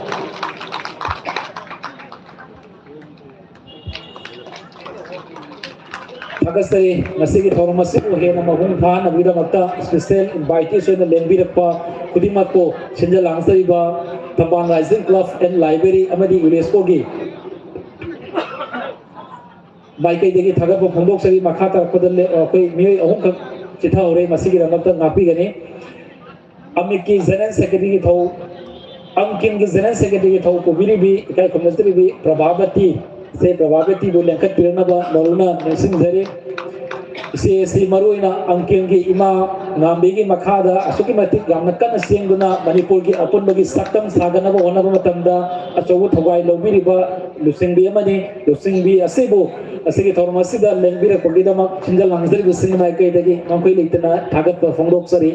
ꯊꯥꯒꯠꯆꯔꯤ꯫ ꯉꯁꯤꯒꯤ ꯊꯧꯔꯝ ꯑꯁꯤꯕꯨ ꯍꯦꯟꯅ ꯃꯄꯨꯡ ꯐꯥꯍꯟꯅꯕꯒꯤꯗꯃꯛꯇ special invitees ꯑꯣꯏꯅ ꯂꯦꯡꯕꯤꯔꯛꯄ ꯈꯨꯗꯤꯡꯃꯛꯄꯨ ꯁꯤꯟꯖ ꯂꯥꯡꯖꯔꯤꯕ ꯊꯝꯕꯥꯜ Rising Club and Library ꯑꯃꯗꯤ ꯌꯨꯅꯦꯁꯀꯣꯒꯤ ꯃꯥꯏꯀꯩꯗꯒꯤ ꯊꯥꯒꯠꯄ ꯐꯣꯡꯗꯣꯛꯆꯔꯤ꯫ ꯃꯈꯥ ꯇꯥꯔꯛꯄꯗ ꯂꯦ-, ꯑꯩꯈꯣꯏ ꯃꯤꯑꯣꯏ ꯑꯍꯨꯝꯈꯛ ꯆꯤꯊꯍꯧꯔꯦ꯫ ꯃꯁꯤꯒꯤꯗꯃꯛꯇ ꯉꯥꯛꯄꯤꯒꯅꯤ꯫ ꯑꯃꯤꯠꯀꯤ General Secretaryꯒꯤ ꯊꯧ, ꯑꯪꯀꯤꯝꯒꯤ General Secretaryꯒꯤ ꯊꯧ ꯄꯨꯕꯤꯔꯤꯕꯤ ꯏꯀꯥꯏ ꯈꯨꯝꯅꯖꯔꯤꯕꯤ ꯄ꯭ꯔꯚꯥꯕꯇꯤ, ꯏꯆꯦ ꯄ꯭ꯔꯚꯥꯕꯇꯤꯕꯨ ꯂꯦꯡꯈꯠꯄꯤꯔꯛꯅꯕ ꯅꯧꯅ ꯅꯤꯡꯁꯤꯡꯖꯔꯤ꯫ ꯏꯆꯦ ꯑꯁꯤ ꯃꯔꯨꯑꯣꯏꯅ ꯑꯪꯀꯤꯝꯒꯤ ꯏꯃꯥ ꯉꯥꯝꯕꯤꯒꯤ ꯃꯈꯥꯗ ꯑꯁꯨꯛꯀꯤ ꯃꯇꯤꯛ ꯌꯥꯝꯅ ꯀꯟꯅ ꯆꯦꯟꯗꯨꯅ ꯃꯅꯤꯄꯨꯔꯒꯤ ꯑꯄꯨꯟꯕꯒꯤ ꯁꯛꯇꯝ ꯁꯥꯒꯠꯅꯕ ꯍꯣꯠꯅꯕ ꯃꯇꯝꯗ ꯑꯆꯧꯕ ꯊꯧꯗꯥꯡ ꯂꯧꯕꯤꯔꯤꯕ ꯂꯨꯆꯤꯡꯕꯤ ꯑꯃꯅꯤ꯫ ꯂꯨꯆꯤꯡꯕꯤ ꯑꯁꯤꯕꯨ ꯉꯁꯤꯒꯤ ꯊꯧꯔꯝ ꯑꯁꯤꯗ ꯂꯦꯡꯕꯤꯔꯛꯄꯒꯤꯗꯃꯛ ꯁꯤꯟꯖ ꯂꯥꯡꯖꯔꯤꯕꯁꯤꯡꯒꯤ ꯃꯥꯏꯀꯩꯗꯒꯤ ꯉꯝꯈꯩ ꯂꯩꯇꯅ ꯊꯥꯒꯠꯄ ꯐꯣꯡꯗꯣꯛꯆꯔꯤ꯫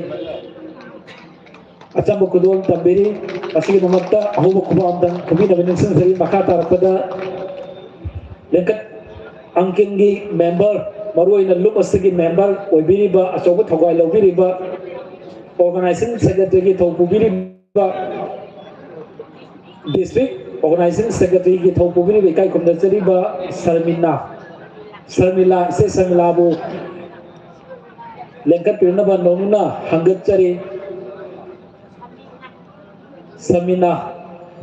ꯑꯆꯝꯕ ꯈꯨꯗꯣꯜ ꯇꯝꯕꯤꯔꯤ꯫ ꯃꯁꯤꯒꯤꯗꯃꯛꯇ ꯑꯍꯧꯕ ꯈꯨꯕꯥꯛ ꯑꯃꯇꯪ ꯈꯨꯕꯤꯅꯕ ꯅꯤꯡꯁꯤꯡꯖꯔꯤ꯫ ꯃꯈꯥ ꯇꯥꯔꯛꯄꯗ ꯂꯦꯡꯈꯠ ꯑꯪꯀꯤꯝꯒꯤ member, ꯃꯔꯨꯑꯣꯏꯅ ꯂꯨꯞ ꯑꯁꯤꯒꯤ member ꯑꯣꯏꯕꯤꯔꯤꯕ, ꯑꯆꯧꯕ ꯊꯧꯗꯥꯡ ꯂꯧꯕꯤꯔꯤꯕ, Organizing Secretaryꯒꯤ ꯊꯧ ꯄꯨꯕꯤꯔꯤꯕ, District Organizing Secretaryꯒꯤ ꯊꯧ ꯄꯨꯕꯤꯔꯤꯕ ꯏꯀꯥꯏ ꯈꯨꯝꯅꯖꯔꯤꯕ ꯁꯔꯃꯤꯂꯥ, ꯁꯔꯃꯤꯂꯥ, ꯏꯆꯦ ꯁꯔꯃꯤꯂꯥꯕꯨ ꯂꯦꯡꯈꯠꯄꯤꯔꯛꯅꯕ ꯅꯧꯅ ꯍꯪꯒꯠꯆꯔꯤ꯫ ꯁꯔꯃꯤꯂꯥ,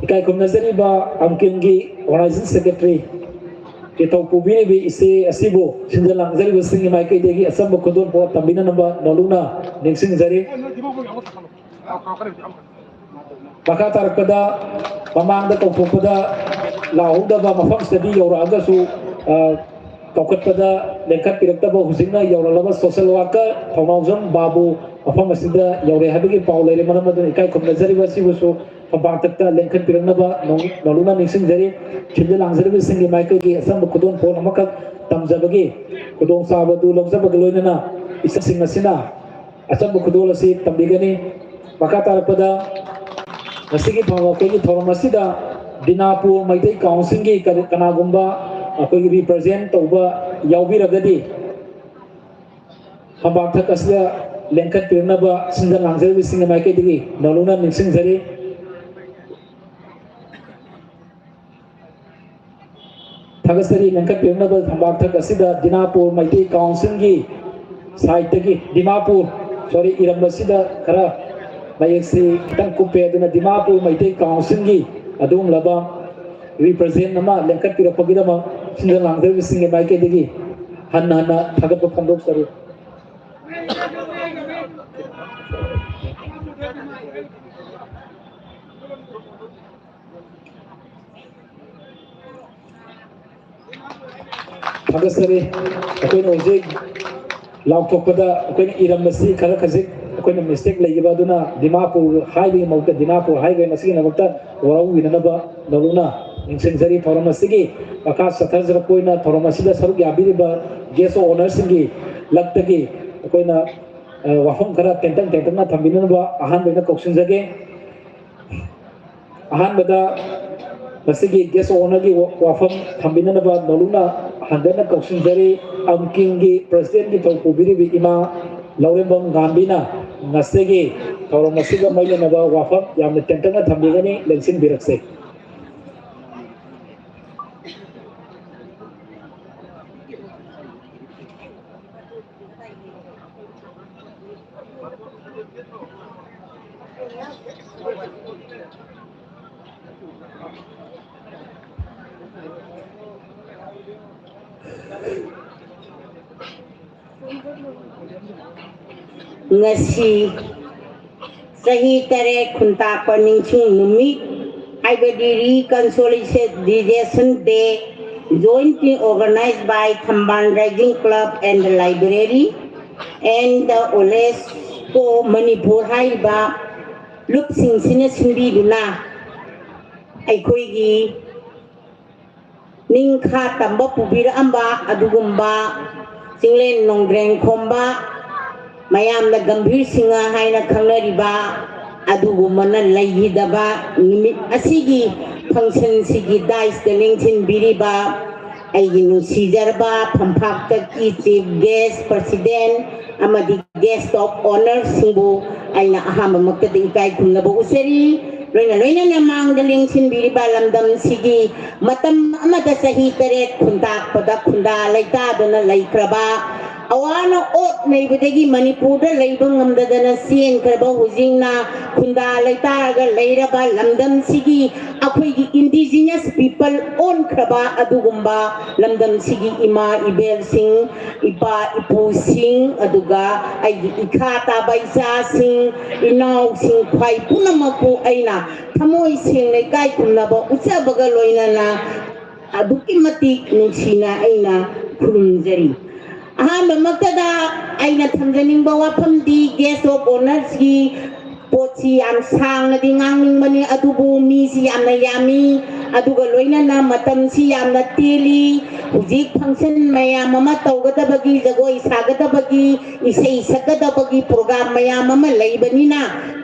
ꯏꯀꯥꯏ ꯈꯨꯝꯅꯖꯔꯤꯕ ꯑꯪꯀꯤꯝꯒꯤ Organizing Secretaryꯒꯤ ꯊꯧ ꯄꯨꯕꯤꯔꯤꯕꯤ ꯏꯆꯦ ꯑꯁꯤꯕꯨ ꯁꯤꯟꯖ ꯂꯥꯡꯖꯔꯤꯕꯁꯤꯡꯒꯤ ꯃꯥꯏꯀꯩꯗꯒꯤ ꯑꯆꯝꯕ ꯈꯨꯗꯣꯜ ꯄꯣꯠ ꯇꯝꯕꯤꯅꯅꯕ ꯅꯧꯅ ꯅꯤꯡꯁꯤꯡꯖꯔꯤ꯫ ꯃꯈꯥ ꯇꯥꯔꯛꯄꯗ ꯃꯃꯥꯡꯗ ꯀꯧꯊꯣꯛꯄꯗ ꯂꯥꯛꯍꯧꯗꯕ, ꯃꯐꯝꯁꯤꯗꯗꯤ ꯌꯧꯔꯛꯑꯒꯁꯨ, ꯑ, ꯀꯧꯈꯠꯄꯗ ꯂꯦꯡꯈꯠꯄꯤꯔꯛꯇꯕ ꯍꯧꯖꯤꯛꯅ ꯌꯧꯔꯛꯂꯕ social worker ꯊꯧꯅꯥꯎꯖꯝ ꯕꯥꯕꯨ ꯃꯐꯝ ꯑꯁꯤꯗ ꯌꯧꯔꯦ ꯍꯥꯏꯕꯒꯤ ꯄꯥꯎ ꯂꯩꯔꯦ꯫ ꯃꯔꯝ ꯑꯗꯨꯅ ꯏꯀꯥꯏ ꯈꯨꯝꯅꯖꯔꯤꯕ ꯑꯁꯤꯕꯨꯁꯨ ꯐꯝꯄꯥꯛꯇ ꯂꯦꯡꯈꯠꯄꯤꯔꯛꯅꯕ ꯅꯧ-, ꯅꯧꯂꯨꯛꯅ ꯅꯤꯡꯁꯤꯡꯖꯔꯤ꯫ ꯁꯤꯟꯖ ꯂꯥꯡꯖꯔꯤꯕꯁꯤꯡꯒꯤ ꯃꯥꯏꯀꯩꯒꯤ ꯑꯆꯝꯕ ꯈꯨꯗꯣꯜ ꯄꯣꯠ ꯑꯃꯈꯛ ꯇꯝꯖꯕꯒꯤ ꯈꯨꯗꯣꯡꯆꯥꯕ ꯑꯗꯨ ꯂꯧꯖꯕꯒ ꯂꯣꯏꯅꯅ ꯏꯆꯥꯁꯤꯡ ꯑꯁꯤꯅ ꯑꯆꯝꯕ ꯈꯨꯗꯣꯜ ꯑꯁꯤ ꯇꯝꯕꯤꯒꯅꯤ꯫ ꯃꯈꯥ ꯇꯥꯔꯛꯄꯗ ꯉꯁꯤꯒꯤ ꯊꯧꯔꯝ, ꯑꯩꯈꯣꯏꯒꯤ ꯊꯧꯔꯝ ꯑꯁꯤꯗ ꯗꯤꯅꯥꯄꯨꯔ ꯃꯩꯇꯩ Councilꯒꯤ ꯀꯔꯤ-, ꯀꯅꯥꯒꯨꯝꯕ ꯑꯩꯈꯣꯏꯒꯤ represent ꯇꯧꯕ ꯌꯥꯎꯕꯤꯔꯒꯗꯤ ꯐꯝꯄꯥꯛꯊꯛ ꯑꯁꯤꯗ ꯂꯦꯡꯈꯠꯄꯤꯔꯛꯅꯕ ꯁꯤꯟꯖ ꯂꯥꯡꯖꯔꯤꯕꯁꯤꯡꯒꯤ ꯃꯥꯏꯀꯩꯗꯒꯤ ꯅꯧꯂꯨꯛꯅ ꯅꯤꯡꯁꯤꯡꯖꯔꯤ꯫ ꯊꯥꯒꯠꯆꯔꯤ꯫ ꯂꯦꯡꯈꯠꯄꯤꯔꯛꯅꯕ ꯐꯝꯄꯥꯛꯊꯛ ꯑꯁꯤꯗ ꯗꯤꯅꯥꯄꯨꯔ ꯃꯩꯇꯩ Councilꯒꯤ sideꯇꯒꯤ, ꯗꯤꯃꯥꯄꯨꯔ, sorry, ꯏꯔꯝꯕꯁꯤꯗ ꯈꯔ ꯃꯌꯦꯛꯁꯤ ꯈꯤꯇꯪ ꯀꯨꯞꯄꯦ, ꯑꯗꯨꯅ ꯗꯤꯃꯥꯄꯨꯔ ꯃꯩꯇꯩ Councilꯒꯤ ꯑꯗꯨꯒꯨꯝꯂꯕ represent ꯑꯃ ꯂꯦꯡꯈꯠꯄꯤꯔꯛꯄꯒꯤꯗꯃꯛ ꯁꯤꯟꯖ ꯂꯥꯡꯖꯔꯤꯕꯁꯤꯡꯒꯤ ꯃꯥꯏꯀꯩꯗꯒꯤ ꯍꯟꯅ ꯍꯟꯅ ꯊꯥꯒꯠꯄ ꯐꯣꯡꯗꯣꯛꯆꯔꯤ꯫ ꯊꯥꯒꯠꯆꯔꯤ꯫ ꯑꯩꯈꯣꯏꯅ ꯍꯧꯖꯤꯛ ꯂꯥꯎꯊꯣꯛꯄꯗ ꯑꯩꯈꯣꯏꯅ ꯏꯔꯝꯕꯁꯤ ꯈꯔ ꯈꯖꯤꯛ ꯑꯩꯈꯣꯏꯅ ꯃꯤꯁꯇꯦꯛ ꯂꯩꯈꯤꯕ ꯑꯗꯨꯅ ꯗꯤꯃꯥꯄꯨꯔ ꯍꯥꯏꯕꯒꯤ ꯃꯍꯨꯠꯇ ꯗꯤꯃꯥꯄꯨꯔ ꯍꯥꯏꯈ꯭ꯔꯦ꯫ ꯃꯁꯤꯒꯤꯗꯃꯛꯇ ꯋꯥꯔꯧꯕꯤꯅꯅꯕ ꯅꯧꯅ ꯅꯤꯡꯁꯤꯡꯖꯔꯤ꯫ ꯊꯧꯔꯝ ꯑꯁꯤꯒꯤ ꯃꯈꯥ ꯆꯠꯊꯖꯔꯛꯄ ꯑꯣꯏꯅ ꯊꯧꯔꯝ ꯑꯁꯤꯗ ꯁꯔꯨꯛ ꯌꯥꯕꯤꯔꯤꯕ ꯒꯦꯁ ꯑꯣꯅꯔꯁꯤꯡꯒꯤ ꯂꯛꯇꯒꯤ ꯑꯩꯈꯣꯏꯅ ꯋꯥꯐꯝ ꯈꯔ ꯇꯦꯟꯇꯛ ꯇꯦꯟꯇꯛꯅ ꯊꯝꯕꯤꯅꯅꯕ ꯑꯍꯥꯟꯕ ꯑꯣꯏꯅ ꯀꯧꯁꯤꯟꯖꯒꯦ꯫ ꯑꯍꯥꯟꯕꯗ ꯃꯁꯤꯒꯤ ꯒꯦꯁ ꯑꯣꯅꯔꯒꯤ ꯋꯥꯐꯝ ꯊꯝꯕꯤꯅꯅꯕ ꯅꯧꯂꯨꯛꯅ ꯍꯟꯖꯟꯅ ꯀꯧꯁꯤꯟꯖꯔꯤ꯫ ꯑꯝꯀꯤꯡꯒꯤ ꯄ꯭ꯔꯁꯤꯗꯦꯟꯒꯤ ꯊꯧ ꯄꯨꯕꯤꯔꯤꯕ ꯏꯃꯥ ꯂꯧꯔꯦꯝꯕꯝ ꯒꯥꯟꯙꯤꯅ ꯉꯁꯤꯒꯤ ꯊꯧꯔꯝ ꯑꯁꯤꯒ ꯃꯔꯤ ꯂꯩꯅꯕ ꯋꯥꯐꯝ ꯌꯥꯝꯅ ꯇꯦꯟꯇꯛꯅ ꯊꯝꯕꯤꯒꯅꯤ꯫ ꯂꯦꯡꯁꯤꯟꯕꯤꯔꯛꯁꯤ꯫ ꯉꯁꯤ ꯆꯍꯤ ꯇꯔꯦꯠ ꯈꯨꯟꯇꯥꯛꯄ ꯅꯤꯡꯁꯤꯡ ꯅꯨꯃꯤꯠ ꯍꯥꯏꯕꯗꯤ Reconciliation Day, jointly organized by Thamban Rising Club and the Library and the UNESCO Manipur ꯍꯥꯏꯔꯤꯕ ꯂꯨꯞꯁꯤꯡꯁꯤꯅ ꯁꯤꯟꯕꯤꯗꯨꯅ ꯑꯩꯈꯣꯏꯒꯤ ꯅꯤꯡꯈꯥ ꯇꯝꯕ ꯄꯨꯕꯤꯔꯛꯑꯝꯕ ꯑꯗꯨꯒꯨꯝꯕ ꯆꯤꯡꯂꯦꯟ ꯅꯣꯡꯒ꯭ꯔꯦꯟ ꯈꯣꯝꯕ, ꯃꯌꯥꯝꯅ ꯒꯝꯚꯤꯔ ꯁꯤꯡꯍ ꯍꯥꯏꯅ ꯈꯪꯅꯔꯤꯕ ꯑꯗꯨꯒꯨꯝꯕꯅ ꯂꯩꯈꯤꯗꯕ ꯅꯨꯃꯤꯠ ꯑꯁꯤꯒꯤ ꯐꯪꯁꯟꯁꯤꯒꯤ ꯗꯥꯏꯁꯇ ꯂꯦꯡꯁꯤꯟꯕꯤꯔꯤꯕ ꯑꯩꯒꯤ ꯅꯨꯡꯁꯤꯖꯔꯕ ꯐꯝꯐꯥꯛꯇꯒꯤ ꯆꯤꯐ ꯒꯦꯁ, ꯄ꯭ꯔꯁꯤꯗꯦꯟ ꯑꯃꯗꯤ ꯒꯦꯁ ꯑꯣꯐ ꯑꯣꯅꯔꯁꯤꯡꯕꯨ ꯑꯩꯅ ꯑꯍꯥꯟꯕꯃꯛꯇꯗ ꯏꯀꯥꯏ ꯈꯨꯝꯅꯕ ꯎꯠꯆꯔꯤ꯫ ꯂꯣꯏꯅ ꯂꯣꯏꯅꯅ ꯃꯥꯡꯗ ꯂꯦꯡꯁꯤꯟꯕꯤꯔꯤꯕ ꯂꯝꯗꯝꯁꯤꯒꯤ ꯃꯇꯝ ꯑꯃꯗ ꯆꯍꯤ ꯇꯔꯦꯠ ꯈꯨꯟꯇꯥꯛꯄꯗ ꯈꯨꯟꯗꯥ ꯂꯩꯇꯥꯗꯨꯅ ꯂꯩꯈ꯭ꯔꯕ, ꯑꯋꯥꯅ ꯑꯣꯠ ꯅꯩꯕꯗꯒꯤ ꯃꯅꯤꯄꯨꯔꯗ ꯂꯩꯕ ꯉꯝꯗꯗꯅ ꯆꯦꯟꯈ꯭ꯔꯕ, ꯍꯧꯖꯤꯛꯅ ꯈꯨꯟꯗꯥ ꯂꯩꯇꯥꯔꯒ ꯂꯩꯔꯕ ꯂꯝꯗꯝꯁꯤꯒꯤ ꯑꯩꯈꯣꯏꯒꯤ indigenous people ꯑꯣꯟꯈ꯭ꯔꯕ ꯑꯗꯨꯒꯨꯝꯕ ꯂꯝꯗꯝꯁꯤꯒꯤ ꯏꯃꯥ ꯏꯕꯦꯜꯁꯤꯡ, ꯏꯄꯥ ꯏꯄꯨꯁꯤꯡ, ꯑꯗꯨꯒ ꯑꯩꯒꯤ ꯏꯈꯥ ꯇꯥꯕ ꯏꯆꯥꯁꯤꯡ, ꯏꯅꯥꯎꯁꯤꯡ, ꯈ꯭ꯋꯥꯏ ꯄꯨꯝꯅꯃꯛꯄꯨ ꯑꯩꯅ ꯊꯃꯣꯏ ꯁꯦꯡꯅ ꯏꯀꯥꯏ ꯈꯨꯝꯅꯕ ꯎꯠꯆꯕꯒ ꯂꯣꯏꯅꯅ ꯑꯗꯨꯛꯀꯤ ꯃꯇꯤꯛ ꯅꯨꯡꯁꯤꯅ ꯑꯩꯅ ꯈꯨꯔꯨꯝꯖꯔꯤ꯫ ꯑꯍꯥꯟꯕꯃꯛꯇꯗ ꯑꯩꯅ ꯊꯝꯖꯅꯤꯡꯕ ꯋꯥꯐꯝꯗꯤ guest of honourꯁꯀꯤ ꯄꯣꯠꯁꯤ ꯌꯥꯝ ꯁꯥꯡꯅꯗꯤ ꯉꯥꯡꯅꯤꯡꯕꯅꯤ, ꯑꯗꯨꯕꯨ ꯃꯤꯁꯤ ꯌꯥꯝꯅ ꯌꯥꯝꯃꯤ, ꯑꯗꯨꯒ ꯂꯣꯏꯅꯅ ꯃꯇꯝꯁꯤ ꯌꯥꯝꯅ ꯇꯦꯜꯂꯤ꯫ ꯍꯧꯖꯤꯛ function ꯃꯌꯥꯝ ꯑꯃ ꯇꯧꯒꯗꯕꯒꯤ, ꯖꯒꯣꯏ ꯁꯥꯒꯗꯕꯒꯤ, ꯏꯁꯩ ꯁꯛꯀꯗꯕꯒꯤ program ꯃꯌꯥꯝ ꯑꯃ ꯂꯩꯕꯅꯤꯅ,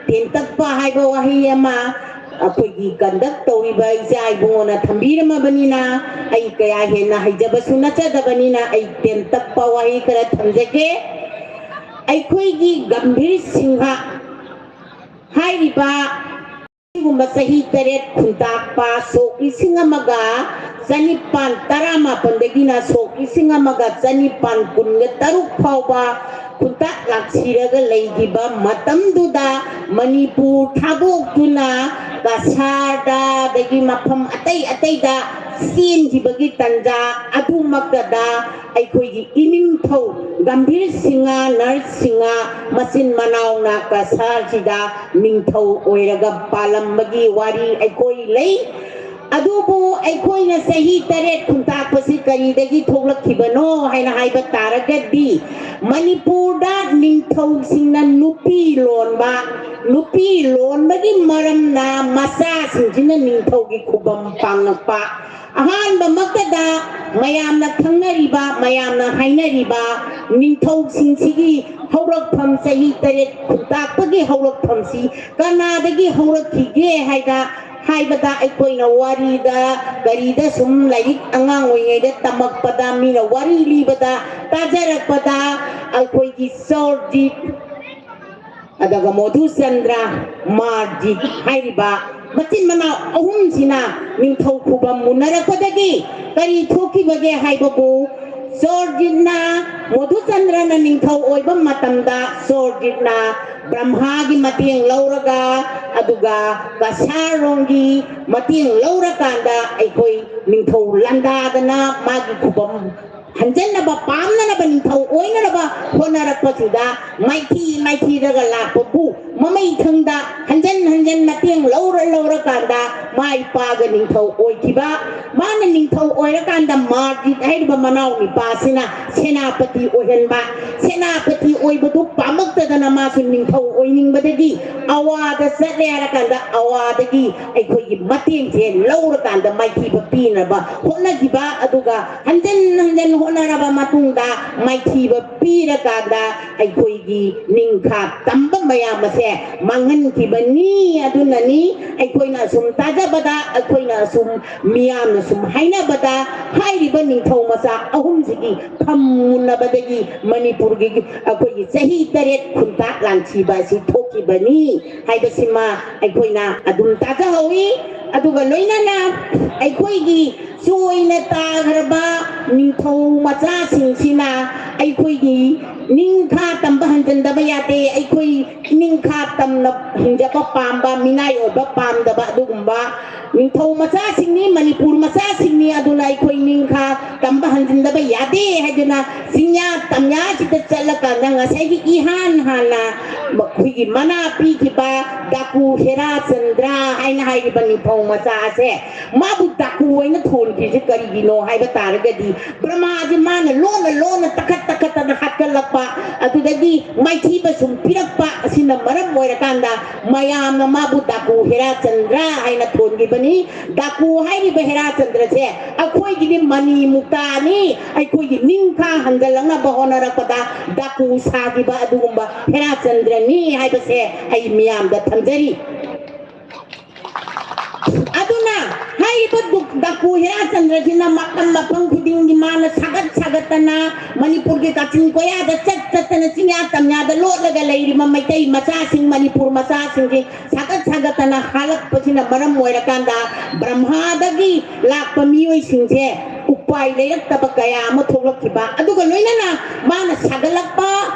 ꯇꯦꯟꯇꯛꯄ ꯍꯥꯏꯕ ꯋꯥꯍꯩ ꯑꯃ ꯑꯩꯈꯣꯏꯒꯤ conduct ꯇꯧꯔꯤꯕ ꯏꯆꯥ ꯏꯕꯨꯡꯉꯣꯅ ꯊꯝꯕꯤꯔꯝꯃꯕꯅꯤꯅ, ꯑꯩ ꯀꯌꯥ ꯍꯦꯟꯅ ꯍꯩꯖꯕꯁꯨ ꯅꯠꯆꯗꯕꯅꯤꯅ, ꯑꯩ ꯇꯦꯟꯇꯛꯄ ꯋꯥꯍꯩ ꯈꯔ ꯊꯝꯖꯒꯦ꯫ ꯑꯩꯈꯣꯏꯒꯤ ꯒꯝꯚꯤꯔ ꯁꯤꯡꯍ ꯍꯥꯏꯔꯤꯕ ꯑꯁꯤꯒꯨꯝꯕ ꯆꯍꯤ ꯇꯔꯦꯠ ꯈꯨꯟꯇꯥꯛꯄ, ꯁꯣꯛ ꯂꯤꯁꯤꯡ ꯑꯃꯒ ꯆꯅꯤꯄꯥꯟ ꯇꯔꯥꯃꯥꯄꯟꯗꯒꯤꯅ ꯁꯣꯛ ꯂꯤꯁꯤꯡ ꯑꯃꯒ ꯆꯅꯤꯄꯥꯟ ꯀꯨꯟꯒ ꯇꯔꯨꯛ ꯐꯥꯎꯕ ꯈꯨꯟꯇꯥꯛ ꯂꯥꯛꯁꯤꯔꯒ ꯂꯩꯈꯤꯕ ꯃꯇꯝꯗꯨꯗ, ꯃꯅꯤꯄꯨꯔ ꯊꯥꯗꯣꯛꯇꯨꯅ ꯀꯁꯥꯔꯗ, ꯑꯗꯒꯤ ꯃꯐꯝ ꯑꯇꯩ ꯑꯇꯩꯗ ꯆꯦꯟꯈꯤꯕꯒꯤ ꯇꯟꯖꯥ ꯑꯗꯨꯃꯛꯇꯗ, ꯑꯩꯈꯣꯏꯒꯤ ꯏꯅꯤꯡꯊꯧ ꯒꯝꯚꯤꯔ ꯁꯤꯡꯍ ꯅꯔꯁꯤꯡꯍ ꯃꯆꯤꯟ ꯃꯅꯥꯎꯅ ꯀꯁꯥꯔꯁꯤꯗ ꯅꯤꯡꯊꯧ ꯑꯣꯏꯔꯒ ꯄꯥꯜꯂꯝꯕꯒꯤ ꯋꯥꯔꯤ ꯑꯩꯈꯣꯏ ꯂꯩ꯫ ꯑꯗꯨꯕꯨ ꯑꯩꯈꯣꯏꯅ ꯆꯍꯤ ꯇꯔꯦꯠ ꯈꯨꯟꯇꯥꯛꯄꯁꯤ ꯀꯔꯤꯗꯒꯤ ꯊꯣꯛꯂꯛꯈꯤꯕꯅꯣ ꯍꯥꯏꯅ ꯍꯥꯏꯕ ꯇꯥꯔꯒꯗꯤ, ꯃꯅꯤꯄꯨꯔꯗ ꯅꯤꯡꯊꯧꯁꯤꯡꯅ ꯅꯨꯄꯤ ꯂꯣꯟꯕ, ꯅꯨꯄꯤ ꯂꯣꯟꯕꯒꯤ ꯃꯔꯝꯅ ꯃꯆꯥꯁꯤꯡꯁꯤꯅ ꯅꯤꯡꯊꯧꯒꯤ ꯈꯨꯕꯝ ꯄꯥꯡꯂꯛꯄ꯫ ꯑꯍꯥꯟꯕꯃꯛꯇꯗ ꯃꯌꯥꯝꯅ ꯈꯪꯅꯔꯤꯕ, ꯃꯌꯥꯝꯅ ꯍꯥꯏꯅꯔꯤꯕ ꯅꯤꯡꯊꯧꯁꯤꯡꯁꯤꯒꯤ ꯍꯧꯔꯛꯐꯝ, ꯆꯍꯤ ꯇꯔꯦꯠ ꯈꯨꯟꯇꯥꯛꯄꯒꯤ ꯍꯧꯔꯛꯐꯝꯁꯤ ꯀꯅꯥꯗꯒꯤ ꯍꯧꯔꯛꯈꯤꯒꯦ ꯍꯥꯏꯗ, ꯍꯥꯏꯕꯗ, ꯑꯩꯈꯣꯏꯅ ꯋꯥꯔꯤꯗ ꯀꯔꯤꯗ ꯁꯨꯝ ꯂꯥꯏꯔꯤꯛ ꯑꯉꯥꯡ ꯑꯣꯏꯔꯤꯉꯩꯗ ꯇꯝꯃꯛꯄꯗ, ꯃꯤꯅ ꯋꯥꯔꯤ ꯂꯤꯕꯗ ꯇꯥꯖꯔꯛꯄꯗ, ꯑꯩꯈꯣꯏꯒꯤ ꯆꯣꯔꯖꯤꯠ, ꯑꯗꯨꯒ ꯃꯣꯙꯨꯆꯟꯗ꯭ꯔ, ꯃꯥꯔꯖꯤꯠ ꯍꯥꯏꯔꯤꯕ ꯃꯆꯤꯟ ꯃꯅꯥꯎ ꯑꯍꯨꯝꯁꯤꯅ ꯅꯤꯡꯊꯧ ꯈꯨꯕꯝ ꯃꯨꯟꯅꯔꯛꯄꯗꯒꯤ ꯀꯔꯤ ꯊꯣꯛꯈꯤꯕꯒꯦ ꯍꯥꯏꯕꯕꯨ, ꯆꯣꯔꯖꯤꯠꯅ, ꯃꯣꯙꯨꯆꯟꯗ꯭ꯔꯅ ꯅꯤꯡꯊꯧ ꯑꯣꯏꯕ ꯃꯇꯝꯗ ꯆꯣꯔꯖꯤꯠꯅ ꯕ꯭ꯔꯍ꯭ꯃꯥꯒꯤ ꯃꯇꯦꯡ ꯂꯧꯔꯒ, ꯑꯗꯨꯒ ꯀꯁꯥꯔꯔꯣꯝꯒꯤ ꯃꯇꯦꯡ ꯂꯧꯔꯀꯥꯟꯗ ꯑꯩꯈꯣꯏ ꯅꯤꯡꯊꯧ ꯂꯥꯟꯗꯥꯗꯅ ꯃꯥꯒꯤ ꯈꯨꯕꯝ ꯍꯟꯖꯟꯅꯕ, ꯄꯥꯝꯅꯅꯕ, ꯅꯤꯡꯊꯧ ꯑꯣꯏꯅꯅꯕ ꯍꯣꯠꯅꯔꯛꯄꯁꯤꯗ ꯃꯥꯏꯊꯤ ꯃꯥꯏꯊꯤꯔꯒ ꯂꯥꯛꯄꯕꯨ ꯃꯃꯩꯊꯪꯗ ꯍꯟꯖꯟ ꯍꯟꯖꯟ ꯃꯇꯦꯡ ꯂꯧꯔ ꯂꯧꯔꯀꯥꯟꯗ ꯃꯥ ꯏꯄꯥꯒ ꯅꯤꯡꯊꯧ ꯑꯣꯏꯈꯤꯕ꯫ ꯃꯥꯅ ꯅꯤꯡꯊꯧ ꯑꯣꯏꯔꯀꯥꯟꯗ ꯃꯥꯔꯖꯤꯠ ꯍꯥꯏꯔꯤꯕ ꯃꯅꯥꯎ ꯅꯤꯄꯥꯁꯤꯅ ꯁꯦꯅꯥꯄꯇꯤ ꯑꯣꯏꯍꯟꯕ꯫ ꯁꯦꯅꯥꯄꯇꯤ ꯑꯣꯏꯕꯗꯨ ꯄꯥꯝꯃꯛꯇꯗꯅ ꯃꯥꯁꯨ ꯅꯤꯡꯊꯧ ꯑꯣꯏꯅꯤꯡꯕꯗꯒꯤ ꯑꯋꯥꯗ ꯆꯠꯂꯦ ꯍꯥꯏꯔꯀꯥꯟꯗ ꯑꯋꯥꯗꯒꯤ ꯑꯩꯈꯣꯏꯒꯤ ꯃꯇꯦꯡꯁꯦ ꯂꯧꯔꯀꯥꯟꯗ ꯃꯥꯏꯊꯤꯕ ꯄꯤꯅꯕ ꯍꯣꯠꯅꯈꯤꯕ꯫ ꯑꯗꯨꯒ ꯍꯟꯖꯟ ꯍꯟꯖꯟ ꯍꯣꯠꯅꯔꯕ ꯃꯇꯨꯡꯗ ꯃꯥꯏꯊꯤꯕ ꯄꯤꯔꯀꯥꯟꯗ ꯑꯩꯈꯣꯏꯒꯤ ꯅꯤꯡꯈꯥ ꯇꯝꯕ ꯃꯌꯥꯝ ꯑꯁꯦ ꯃꯥꯡꯍꯟꯈꯤꯕꯅꯤ꯫ ꯑꯗꯨꯅꯅꯤ ꯑꯩꯈꯣꯏꯅ ꯑꯁꯨꯝ ꯇꯥꯖꯕꯗ, ꯑꯩꯈꯣꯏꯅ ꯑꯁꯨꯝ ꯃꯤꯌꯥꯝꯅ ꯁꯨꯝ ꯍꯥꯏꯅꯕꯗ, ꯍꯥꯏꯔꯤꯕ ꯅꯤꯡꯊꯧ ꯃꯆꯥ ꯑꯍꯨꯝꯁꯤꯒꯤ ꯐꯝꯃꯨꯟꯅꯕꯗꯒꯤ ꯃꯅꯤꯄꯨꯔꯒꯤ ꯑꯩꯈꯣꯏꯒꯤ ꯆꯍꯤ ꯇꯔꯦꯠ ꯈꯨꯟꯇꯥꯛ ꯂꯥꯟꯊꯤꯕ ꯑꯁꯤ ꯊꯣꯛꯈꯤꯕꯅꯤ ꯍꯥꯏꯕꯁꯤꯃ ꯑꯩꯈꯣꯏꯅ ꯑꯗꯨꯝ ꯇꯥꯖꯍꯧꯏ꯫ ꯑꯗꯨꯒ ꯂꯣꯏꯅꯅ ꯑꯩꯈꯣꯏꯒꯤ ꯆꯣꯏꯅ ꯇꯥꯈ꯭ꯔꯕ ꯅꯤꯡꯊꯧ ꯃꯆꯥꯁꯤꯡꯁꯤꯅ ꯑꯩꯈꯣꯏꯒꯤ ꯅꯤꯡꯈꯥ ꯇꯝꯕ ꯍꯟꯖꯤꯟꯗꯕ ꯌꯥꯗꯦ, ꯑꯩꯈꯣꯏ ꯅꯤꯡꯈꯥ ꯇꯝꯅ ꯍꯤꯡꯖꯕ ꯄꯥꯝꯕ, ꯃꯤꯅꯥꯏ ꯑꯣꯏꯕ ꯄꯥꯝꯗꯕ ꯑꯗꯨꯒꯨꯝꯕ ꯅꯤꯡꯊꯧ ꯃꯆꯥꯁꯤꯡꯅꯤ, ꯃꯅꯤꯄꯨꯔ ꯃꯆꯥꯁꯤꯡꯅꯤ꯫ ꯑꯗꯨꯅ ꯑꯩꯈꯣꯏ ꯅꯤꯡꯈꯥ ꯇꯝꯕ ꯍꯟꯖꯤꯟꯗꯕ ꯌꯥꯗꯦ ꯍꯥꯏꯗꯨꯅ ꯆꯤꯡꯌꯥ ꯇꯝꯌꯥꯁꯤꯗ ꯆꯠꯂꯀꯥꯟꯗ ꯉꯁꯥꯏꯒꯤ ꯏꯍꯥꯟ ꯍꯥꯟꯅ ꯑꯩꯈꯣꯏꯒꯤ ꯃꯅꯥ ꯄꯤꯈꯤꯕ ꯗꯥꯀꯨ ꯍꯦꯔꯥꯆꯟꯗ꯭ꯔ ꯍꯥꯏꯅ ꯍꯥꯏꯔꯤꯕ ꯅꯤꯡꯊꯧ ꯃꯆꯥ ꯑꯁꯦ, ꯃꯥꯕꯨ ꯗꯥꯀꯨ ꯑꯣꯏꯅ ꯊꯣꯟꯈ꯭ꯔꯤꯁꯦ ꯀꯔꯤꯒꯤꯅꯣ ꯍꯥꯏꯕ ꯇꯥꯔꯒꯗꯤ, ꯕ꯭ꯔꯍꯃꯥꯁꯦ ꯃꯥꯅ ꯂꯣꯟꯅ ꯂꯣꯟꯅ ꯇꯛꯈꯠ ꯇꯛꯈꯠꯇꯅ ꯍꯥꯠꯀꯠꯂꯛꯄ, ꯑꯗꯨꯗꯒꯤ ꯃꯥꯏꯊꯤꯕ ꯁꯨꯝ ꯄꯤꯔꯛꯄ ꯑꯁꯤꯅ ꯃꯔꯝ ꯑꯣꯏꯔꯀꯥꯟꯗ ꯃꯌꯥꯝꯅ ꯃꯥꯕꯨ ꯗꯥꯀꯨ ꯍꯦꯔꯥꯆꯟꯗ꯭ꯔ ꯍꯥꯏꯅ ꯊꯣꯟꯈꯤꯕꯅꯤ꯫ ꯗꯥꯀꯨ ꯍꯥꯏꯔꯤꯕ ꯍꯦꯔꯥꯆꯟꯗ꯭ꯔꯁꯦ ꯑꯩꯈꯣꯏꯒꯤꯗꯤ ꯃꯅꯤ ꯃꯨꯛꯇꯥꯅꯤ, ꯑꯩꯈꯣꯏꯒꯤ ꯅꯤꯡꯈꯥ ꯍꯟꯖꯜꯂꯛꯅꯕ ꯍꯣꯠꯅꯔꯛꯄꯗ ꯗꯥꯀꯨ ꯁꯥꯈꯤꯕ ꯑꯗꯨꯒꯨꯝꯕ ꯍꯦꯔꯥꯆꯟꯗ꯭ꯔꯅꯤ ꯍꯥꯏꯕꯁꯦ ꯑꯩ ꯃꯤꯌꯥꯝꯗ ꯊꯝꯖꯔꯤ꯫ ꯑꯗꯨꯅ ꯍꯥꯏꯔꯤꯕ ꯗꯨ-, ꯗꯥꯀꯨ ꯍꯦꯔꯥꯆꯟꯗ꯭ꯔꯁꯤꯅ ꯃꯐꯝ ꯃꯐꯝ ꯈꯨꯗꯤꯡꯒꯤ ꯃꯥꯅ ꯁꯥꯒꯠ ꯁꯥꯒꯠꯇꯅ ꯃꯅꯤꯄꯨꯔꯒꯤ ꯀꯥꯆꯤꯟ ꯀꯣꯌꯥꯗ ꯆꯠ ꯆꯠꯇꯅ ꯆꯤꯡꯌꯥ ꯇꯝꯌꯥꯗ ꯂꯣꯠꯂꯒ ꯂꯩꯔꯤꯕ ꯃꯩꯇꯩ ꯃꯆꯥꯁꯤꯡ, ꯃꯅꯤꯄꯨꯔ ꯃꯆꯥꯁꯤꯡꯁꯤ ꯁꯥꯒꯠ ꯁꯥꯒꯠꯇꯅ ꯍꯥꯜꯂꯛꯄꯁꯤꯅ ꯃꯔꯝ ꯑꯣꯏꯔꯀꯥꯟꯗ ꯕ꯭ꯔꯍꯃꯥꯗꯒꯤ ꯂꯥꯛꯄ ꯃꯤꯑꯣꯏꯁꯤꯡꯁꯦ ꯎꯄꯥꯏ ꯂꯩꯔꯛꯇꯕ ꯀꯌꯥ ꯑꯃ ꯊꯣꯛꯂꯛꯈꯤꯕ, ꯑꯗꯨꯒ ꯂꯣꯏꯅꯅ ꯃꯥꯅ ꯁꯥꯒꯠꯂꯛꯄ,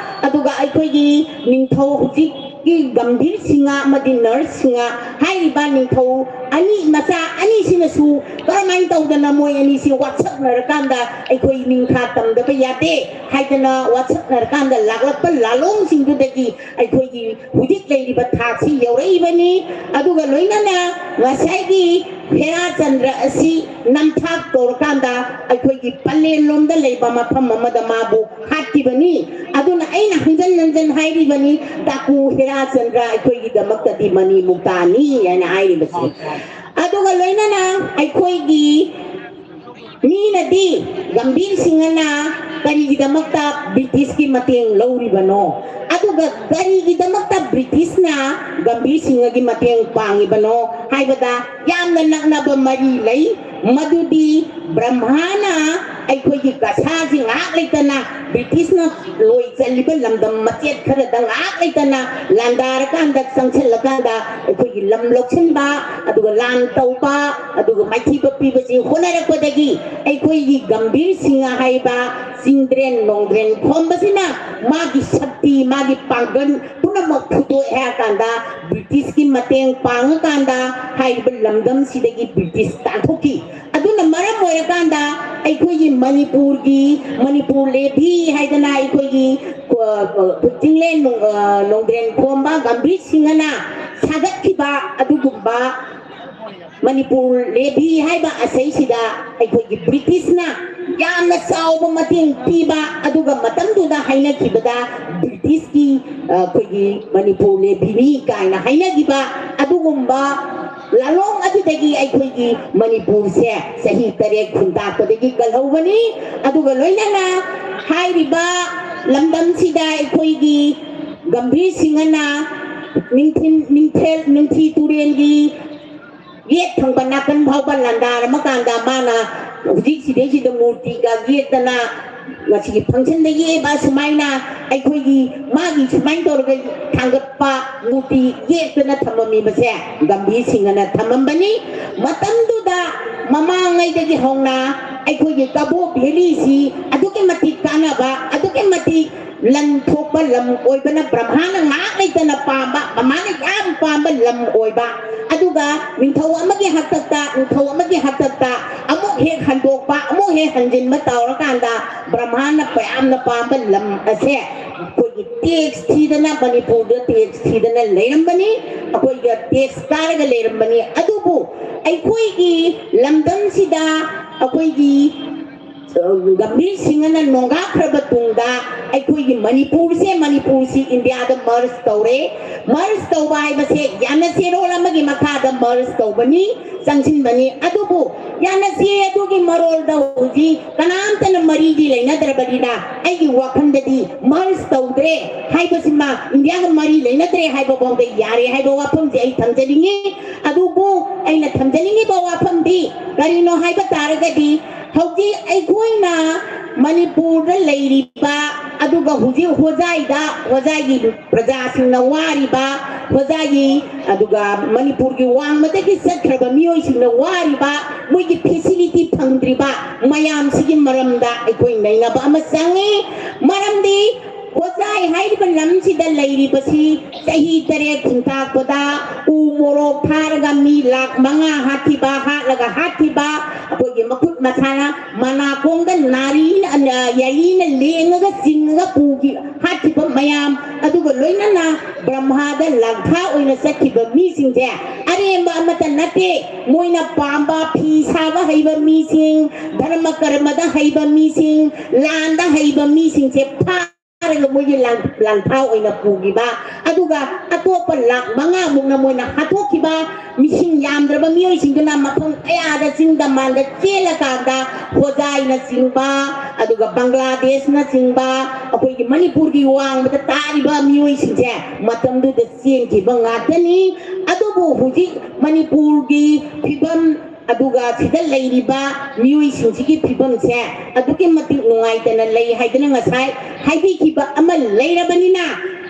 ꯑꯗꯨꯒ ꯑꯩꯈꯣꯏꯒꯤ ꯅꯤꯡꯊꯧ ꯍꯧꯖꯤꯛ ꯒꯤ ꯒꯝꯚꯤꯔ ꯁꯤꯡꯍ ꯑꯃꯗꯤ ꯅꯔꯁ ꯁꯤꯡꯍ ꯍꯥꯏꯔꯤꯕ ꯅꯤꯡꯊꯧ ꯑꯅꯤ, ꯃꯆꯥ ꯑꯅꯤꯁꯤꯅꯁꯨ ꯀꯔꯝꯍꯥꯏꯅ ꯇꯧꯗꯅ ꯃꯣꯏ ꯑꯅꯤꯁꯤ ꯋꯥꯁꯛꯅꯔꯀꯥꯟꯗ ꯑꯩꯈꯣꯏ ꯅꯤꯡꯊꯥ ꯇꯝꯗꯕ ꯌꯥꯗꯦ ꯍꯥꯏꯗꯅ ꯋꯥꯁꯛꯅꯔꯀꯥꯟꯗ ꯂꯥꯛꯂꯛꯄ ꯂꯥꯂꯣꯡꯁꯤꯡꯗꯨꯗꯒꯤ ꯑꯩꯈꯣꯏꯒꯤ ꯍꯧꯖꯤꯛ ꯂꯩꯔꯤꯕ ꯊꯥꯛꯁꯤ ꯌꯧꯔꯛꯏꯕꯅꯤ꯫ ꯑꯗꯨꯒ ꯂꯣꯏꯅꯅ ꯉꯁꯥꯏꯒꯤ ꯍꯦꯔꯥꯆꯟꯗ꯭ꯔ ꯑꯁꯤ ꯅꯝꯊꯥꯛ ꯇꯧꯔꯀꯥꯟꯗ ꯑꯩꯈꯣꯏꯒꯤ ꯄꯂꯦꯟꯂꯣꯝꯗ ꯂꯩꯕ ꯃꯐꯝ ꯑꯃꯗ ꯃꯥꯕꯨ ꯍꯥꯠꯈꯤꯕꯅꯤ꯫ ꯑꯗꯨꯅ ꯑꯩꯅ ꯍꯟꯖꯟ ꯍꯟꯖꯟ ꯍꯥꯏꯔꯤꯕꯅꯤ, ꯗꯥꯀꯨ ꯍꯦꯔꯥꯆꯟꯗ꯭ꯔ ꯑꯩꯈꯣꯏꯒꯤꯗꯃꯛꯇꯗꯤ ꯃꯅꯤ ꯃꯨꯛꯇꯥꯅꯤ ꯍꯥꯏꯅ ꯍꯥꯏꯔꯤꯕꯁꯤ꯫ ꯑꯗꯨꯒ ꯂꯣꯏꯅꯅ ꯑꯩꯈꯣꯏꯒꯤ ꯃꯤꯅꯗꯤ ꯒꯝꯚꯤꯔ ꯁꯤꯡꯍꯅ ꯀꯔꯤꯒꯤꯗꯃꯛꯇ ꯕ꯭ꯔꯤꯇꯤꯁꯀꯤ ꯃꯇꯦꯡ ꯂꯧꯔꯤꯕꯅꯣ, ꯑꯗꯨꯒ ꯀꯔꯤꯒꯤꯗꯃꯛꯇ ꯕ꯭ꯔꯤꯇꯤꯁꯅ ꯒꯝꯚꯤꯔ ꯁꯤꯡꯍꯒꯤ ꯃꯇꯦꯡ ꯄꯥꯡꯉꯤꯕꯅꯣ ꯍꯥꯏꯕꯗ, ꯌꯥꯝꯅ ꯅꯛꯅꯕ ꯃꯔꯤ ꯂꯩ꯫ ꯃꯗꯨꯗꯤ ꯕ꯭ꯔꯍꯃꯅ ꯑꯩꯈꯣꯏꯒꯤ ꯒꯁꯥꯁꯤ ꯉꯥꯏꯍꯥꯛ ꯂꯩꯇꯅ ꯕ꯭ꯔꯤꯇꯤꯁꯅ ꯂꯣꯏ ꯆꯜꯂꯤꯕ ꯂꯝꯗꯝ ꯃꯆꯦꯠ ꯈꯔꯗ ꯉꯥꯏꯍꯥꯛ ꯂꯩꯇꯅ ꯂꯥꯟꯗꯥꯔꯀꯥꯟꯗ, ꯆꯪꯁꯤꯜꯂꯀꯥꯟꯗ ꯑꯩꯈꯣꯏꯒꯤ ꯂꯝ ꯂꯧꯁꯤꯟꯕ, ꯑꯗꯨꯒ ꯂꯥꯟ ꯇꯧꯕ, ꯑꯗꯨꯒ ꯃꯥꯏꯊꯤꯕ ꯄꯤꯕꯁꯤ ꯍꯣꯠꯅꯔꯛꯄꯗꯒꯤ ꯑꯩꯈꯣꯏꯒꯤ ꯒꯝꯚꯤꯔ ꯁꯤꯡꯍ ꯍꯥꯏꯕ ꯆꯤꯡꯗ꯭ꯔꯦꯟ ꯅꯣꯡꯗ꯭ꯔꯦꯟ ꯈꯣꯝꯕꯁꯤꯅ ꯃꯥꯒꯤ ꯁꯛꯇꯤ, ꯃꯥꯒꯤ ꯄꯥꯡꯒꯜ ꯄꯨꯝꯅꯃꯛ ꯐꯨꯗꯣꯛꯑꯦ ꯍꯥꯏꯔ ꯀꯥꯟꯗ ꯕ꯭ꯔꯤꯇꯤꯁꯀꯤ ꯃꯇꯦꯡ ꯄꯥꯡꯉꯀꯥꯟꯗ ꯍꯥꯏꯔꯤꯕ ꯂꯝꯗꯝꯁꯤꯗꯒꯤ ꯕ꯭ꯔꯤꯇꯤꯁ ꯇꯥꯟꯊꯣꯛꯈꯤ꯫ ꯑꯗꯨꯅ ꯃꯔꯝ ꯑꯣꯏꯔꯀꯥꯟꯗ ꯑꯩꯈꯣꯏꯒꯤ ꯃꯅꯤꯄꯨꯔꯒꯤ, ꯃꯅꯤꯄꯨꯔ ꯂꯦꯚꯤ ꯍꯥꯏꯗꯅ ꯑꯩꯈꯣꯏꯒꯤ, ꯑ, ꯑ, ꯆꯤꯡꯂꯦꯟ ꯅꯣꯡ-, ꯑ, ꯅꯣꯡꯗ꯭ꯔꯦꯟ ꯈꯣꯝꯕ ꯒꯝꯚꯤꯔ ꯁꯤꯡꯍꯅ ꯁꯥꯒꯠꯈꯤꯕ ꯑꯗꯨꯒꯨꯝꯕ ꯃꯅꯤꯄꯨꯔ ꯂꯦꯚꯤ ꯍꯥꯏꯕ ꯑꯁꯩꯁꯤꯗ ꯑꯩꯈꯣꯏꯒꯤ ꯕ꯭ꯔꯤꯇꯤꯁꯅ ꯌꯥꯝꯅ ꯆꯥꯎꯕ ꯃꯇꯦꯡ ꯄꯤꯕ, ꯑꯗꯨꯒ ꯃꯇꯝꯗꯨꯗ ꯍꯥꯏꯅꯈꯤꯕꯗ ꯕ꯭ꯔꯤꯇꯤꯁꯀꯤ, ꯑ, ꯑꯩꯈꯣꯏꯒꯤ ꯃꯅꯤꯄꯨꯔ ꯂꯦꯚꯤꯅꯤ ꯀꯥꯏꯅ ꯍꯥꯏꯅꯈꯤꯕ ꯑꯗꯨꯒꯨꯝꯕ ꯂꯥꯂꯣꯡ ꯑꯗꯨꯗꯒꯤ ꯑꯩꯈꯣꯏꯒꯤ ꯃꯅꯤꯄꯨꯔꯁꯦ ꯆꯍꯤ ꯇꯔꯦꯠ ꯈꯨꯟꯇꯥꯛꯄꯗꯒꯤ ꯀꯜꯍꯧꯕꯅꯤ꯫ ꯑꯗꯨꯒ ꯂꯣꯏꯅꯅ ꯍꯥꯏꯔꯤꯕ ꯂꯝꯗꯝꯁꯤꯗ ꯑꯩꯈꯣꯏꯒꯤ ꯒꯝꯚꯤꯔ ꯁꯤꯡꯍꯅ ꯅꯤꯡꯊꯤꯟ-, ꯅꯤꯡꯊꯦꯜ-, ꯅꯤꯡꯊꯤ ꯇꯨꯔꯦꯜꯒꯤ ꯌꯦꯠ ꯊꯪꯕ ꯅꯥꯀꯟ ꯐꯥꯎꯕ ꯂꯥꯟꯗꯥꯔꯝꯃꯀꯥꯟꯗ ꯃꯥꯅ ꯍꯧꯖꯤꯛ ꯁꯤꯗꯩꯁꯤꯗ ꯃꯨꯔꯇꯤꯒ ꯌꯦꯛꯇꯅ ꯉꯁꯤꯒꯤ ꯐꯪꯁꯟꯗ ꯌꯦꯛꯏꯕ ꯁꯨꯃꯥꯏꯅ ꯑꯩꯈꯣꯏꯒꯤ ꯃꯥꯒꯤ ꯁꯨꯃꯥꯏꯅ ꯇꯧꯔꯒ ꯊꯥꯡꯒꯠꯄ ꯃꯨꯔꯇꯤ ꯌꯦꯛꯇꯅ ꯊꯝꯃꯝꯃꯤꯕꯁꯦ ꯒꯝꯚꯤꯔ ꯁꯤꯡꯍꯅ ꯊꯝꯃꯝꯕꯅꯤ꯫ ꯃꯇꯝꯗꯨꯗ ꯃꯃꯥꯡꯉꯩꯗꯒꯤ ꯍꯧꯅ ꯑꯩꯈꯣꯏꯒꯤ ꯀꯕꯣ ꯚꯦꯂꯤꯁꯤ ꯑꯗꯨꯛꯀꯤ ꯃꯇꯤꯛ ꯀꯥꯟꯅꯕ, ꯑꯗꯨꯛꯀꯤ ꯃꯇꯤꯛ ꯂꯟ ꯊꯣꯛꯄ ꯂꯝ ꯑꯣꯏꯕꯅ ꯕ꯭ꯔꯍꯃꯥꯅ ꯉꯥꯏꯍꯥꯛ ꯂꯩꯇꯅ ꯄꯥꯝꯕ, ꯕ꯭ꯔꯍꯃꯥꯅ ꯌꯥꯝ ꯄꯥꯝꯕ ꯂꯝ ꯑꯣꯏꯕ꯫ ꯑꯗꯨꯒ ꯅꯤꯡꯊꯧ ꯑꯃꯒꯤ ꯍꯥꯛꯇꯛꯇ, ꯅꯤꯡꯊꯧ ꯑꯃꯒꯤ ꯍꯥꯛꯇꯛꯇ ꯑꯃꯨꯛ ꯍꯦꯛ ꯍꯟꯗꯣꯛꯄ, ꯑꯃꯨꯛ ꯍꯦꯛ ꯍꯟꯖꯤꯟꯕ ꯇꯧꯔꯀꯥꯟꯗ ꯕ꯭ꯔꯍꯃꯥꯅ ꯌꯥꯝꯅ ꯄꯥꯝꯕ ꯂꯝ ꯑꯁꯦ ꯑꯩꯈꯣꯏꯒꯤ ꯇꯦꯛꯁ ꯊꯤꯗꯅ, ꯃꯅꯤꯄꯨꯔꯗ ꯇꯦꯛꯁ ꯊꯤꯗꯅ ꯂꯩꯔꯝꯕꯅꯤ꯫ ꯑꯩꯈꯣꯏꯒ ꯇꯦꯛꯁ ꯀꯥꯔꯒ ꯂꯩꯔꯝꯕꯅꯤ꯫ ꯑꯗꯨꯕꯨ ꯑꯩꯈꯣꯏꯒꯤ ꯂꯝꯗꯝꯁꯤꯗ ꯑꯩꯈꯣꯏꯒꯤ ꯒꯝꯚꯤꯔ ꯁꯤꯡꯍꯅ ꯅꯣꯡꯒꯥꯈ꯭ꯔꯕ ꯇꯨꯡꯗ ꯑꯩꯈꯣꯏꯒꯤ ꯃꯅꯤꯄꯨꯔꯁꯦ, ꯃꯅꯤꯄꯨꯔꯁꯤ ꯏꯟꯗꯤꯌꯥꯗ ꯃꯔꯖ ꯇꯧꯔꯦ꯫ ꯃꯔꯖ ꯇꯧꯕ ꯍꯥꯏꯕꯁꯦ ꯌꯥꯅꯁꯦꯔꯣꯜ ꯑꯃꯒꯤ ꯃꯈꯥꯗ ꯃꯔꯖ ꯇꯧꯕꯅꯤ, ꯆꯪꯁꯤꯟꯕꯅꯤ꯫ ꯑꯗꯨꯕꯨ ꯌꯥꯅꯁꯦ ꯑꯗꯨꯒꯤ ꯃꯔꯣꯜꯗ ꯍꯧꯖꯤꯛ ꯀꯅꯥꯝꯇꯅ ꯃꯔꯤꯗꯤ ꯂꯩꯅꯗ꯭ꯔꯕꯅꯤꯅ ꯑꯩꯒꯤ ꯋꯥꯈꯜꯗꯗꯤ ꯃꯔꯖ ꯇꯧꯗ꯭ꯔꯦ ꯍꯥꯏꯕꯁꯤꯃ, ꯏꯟꯗꯤꯌꯥꯒ ꯃꯔꯤ ꯂꯩꯅꯗ꯭ꯔꯦ ꯍꯥꯏꯕ ꯐꯥꯎꯗ ꯌꯥꯔꯦ ꯍꯥꯏꯕ ꯋꯥꯐꯝꯁꯦ ꯑꯩ ꯊꯝꯖꯅꯤꯡꯉꯤ꯫ ꯑꯗꯨꯕꯨ ꯑꯩꯅ ꯊꯝꯖꯅꯤꯡꯉꯤꯕ ꯋꯥꯐꯝꯗꯤ ꯀꯔꯤꯅꯣ ꯍꯥꯏꯕ ꯇꯥꯔꯒꯗꯤ, ꯍꯧꯖꯤꯛ ꯑꯩꯈꯣꯏꯅ ꯃꯅꯤꯄꯨꯔꯗ ꯂꯩꯔꯤꯕ, ꯑꯗꯨꯒ ꯍꯧꯖꯤꯛ ꯍꯣꯖꯥꯏꯗ, ꯍꯣꯖꯥꯏꯒꯤ ꯄ꯭ꯔꯖꯥꯁꯤꯡꯅ ꯋꯥꯔꯤꯕ, ꯍꯣꯖꯥꯏꯒꯤ, ꯑꯗꯨꯒ ꯃꯅꯤꯄꯨꯔꯒꯤ ꯋꯥꯡꯃꯗꯒꯤ ꯆꯠꯈ꯭ꯔꯕ ꯃꯤꯑꯣꯏꯁꯤꯡꯅ ꯋꯥꯔꯤꯕ, ꯃꯣꯏꯒꯤ ꯐꯦꯁꯤꯂꯤꯇꯤ ꯐꯪꯗ꯭ꯔꯤꯕ ꯃꯌꯥꯝꯁꯤꯒꯤ ꯃꯔꯝꯗ ꯑꯩꯈꯣꯏ ꯅꯩꯅꯕ ꯑꯃ ꯆꯪꯉꯤ꯫ ꯃꯔꯝꯗꯤ ꯍꯣꯖꯥꯏ ꯍꯥꯏꯔꯤꯕ ꯂꯝꯁꯤꯗ ꯂꯩꯔꯤꯕꯁꯤ ꯆꯍꯤ ꯇꯔꯦꯠ ꯊꯤꯟꯇꯥꯛꯄꯗ ꯎ ꯃꯣꯔꯣꯛ ꯊꯥꯔꯒ ꯃꯤ ꯂꯥꯈ ꯃꯉꯥ ꯍꯥꯠꯈꯤꯕ, ꯍꯥꯠꯂꯒ ꯍꯥꯠꯈꯤꯕ, ꯑꯩꯈꯣꯏꯒꯤ ꯃꯈꯨꯠ ꯃꯁꯥꯅ ꯃꯅꯥꯀꯣꯡꯗ ꯅꯥꯔꯤꯅ, ꯌꯥꯏꯔꯤꯅ ꯂꯦꯡꯉꯒ ꯆꯤꯡꯉꯒ ꯄꯨꯈꯤ-, ꯍꯥꯠꯈꯤꯕ ꯃꯌꯥꯝ, ꯑꯗꯨꯒ ꯂꯣꯏꯅꯅ ꯕ꯭ꯔꯍꯃꯥꯗ ꯂꯥꯡꯊꯥ ꯑꯣꯏꯅ ꯆꯠꯈꯤꯕ ꯃꯤꯁꯤꯡꯁꯦ ꯑꯔꯦꯝꯕ ꯑꯃꯠꯇ ꯅꯠꯇꯦ꯫ ꯃꯣꯏꯅ ꯄꯥꯝꯕ ꯐꯤ ꯁꯥꯕ ꯍꯩꯕ ꯃꯤꯁꯤꯡ, ꯙꯔꯃ ꯀꯔꯃꯗ ꯍꯩꯕ ꯃꯤꯁꯤꯡ, ꯂꯥꯟꯗ ꯍꯩꯕ ꯃꯤꯁꯤꯡꯁꯦ ꯐꯥꯔꯒ ꯃꯣꯏꯒꯤ ꯂꯥꯡ-, ꯂꯥꯡꯊꯥ ꯑꯣꯏꯅ ꯄꯨꯈꯤꯕ, ꯑꯗꯨꯒ ꯑꯇꯣꯞꯄ ꯂꯥꯈ ꯃꯉꯥꯃꯨꯛꯅ ꯃꯣꯏꯅ ꯍꯥꯠꯇꯣꯛꯈꯤꯕ, ꯃꯤꯁꯤꯡ ꯌꯥꯝꯗ꯭ꯔꯕ ꯃꯤꯑꯣꯏꯁꯤꯡꯗꯨꯅ ꯃꯐꯝ ꯀꯌꯥꯗ ꯆꯤꯡꯗ ꯃꯥꯟꯗ ꯆꯦꯜꯂꯀꯥꯟꯗ ꯍꯣꯖꯥꯏꯅꯆꯤꯡꯕ, ꯑꯗꯨꯒ ꯕꯪꯒ꯭ꯂꯥꯗꯦꯁꯅꯆꯤꯡꯕ, ꯑꯩꯈꯣꯏꯒꯤ ꯃꯅꯤꯄꯨꯔꯒꯤ ꯋꯥꯡꯃꯗ ꯇꯥꯔꯤꯕ ꯃꯤꯑꯣꯏꯁꯤꯡꯁꯦ ꯃꯇꯝꯗꯨꯗ ꯆꯦꯟꯈꯤꯕ ꯉꯥꯛꯇꯅꯤ꯫ ꯑꯗꯨꯕꯨ ꯍꯧꯖꯤꯛ ꯃꯅꯤꯄꯨꯔꯒꯤ ꯐꯤꯕꯝ, ꯑꯗꯨꯒ ꯁꯤꯗ ꯂꯩꯔꯤꯕ ꯃꯤꯑꯣꯏꯁꯤꯡꯁꯤꯒꯤ ꯐꯤꯕꯝꯁꯦ ꯑꯗꯨꯛꯀꯤ ꯃꯇꯤꯛ ꯅꯨꯡꯉꯥꯏꯇꯅ ꯂꯩ ꯍꯥꯏꯗꯅ ꯉꯁꯥꯏ ꯍꯥꯏꯕꯤꯈꯤꯕ ꯑꯃ ꯂꯩꯔꯕꯅꯤꯅ,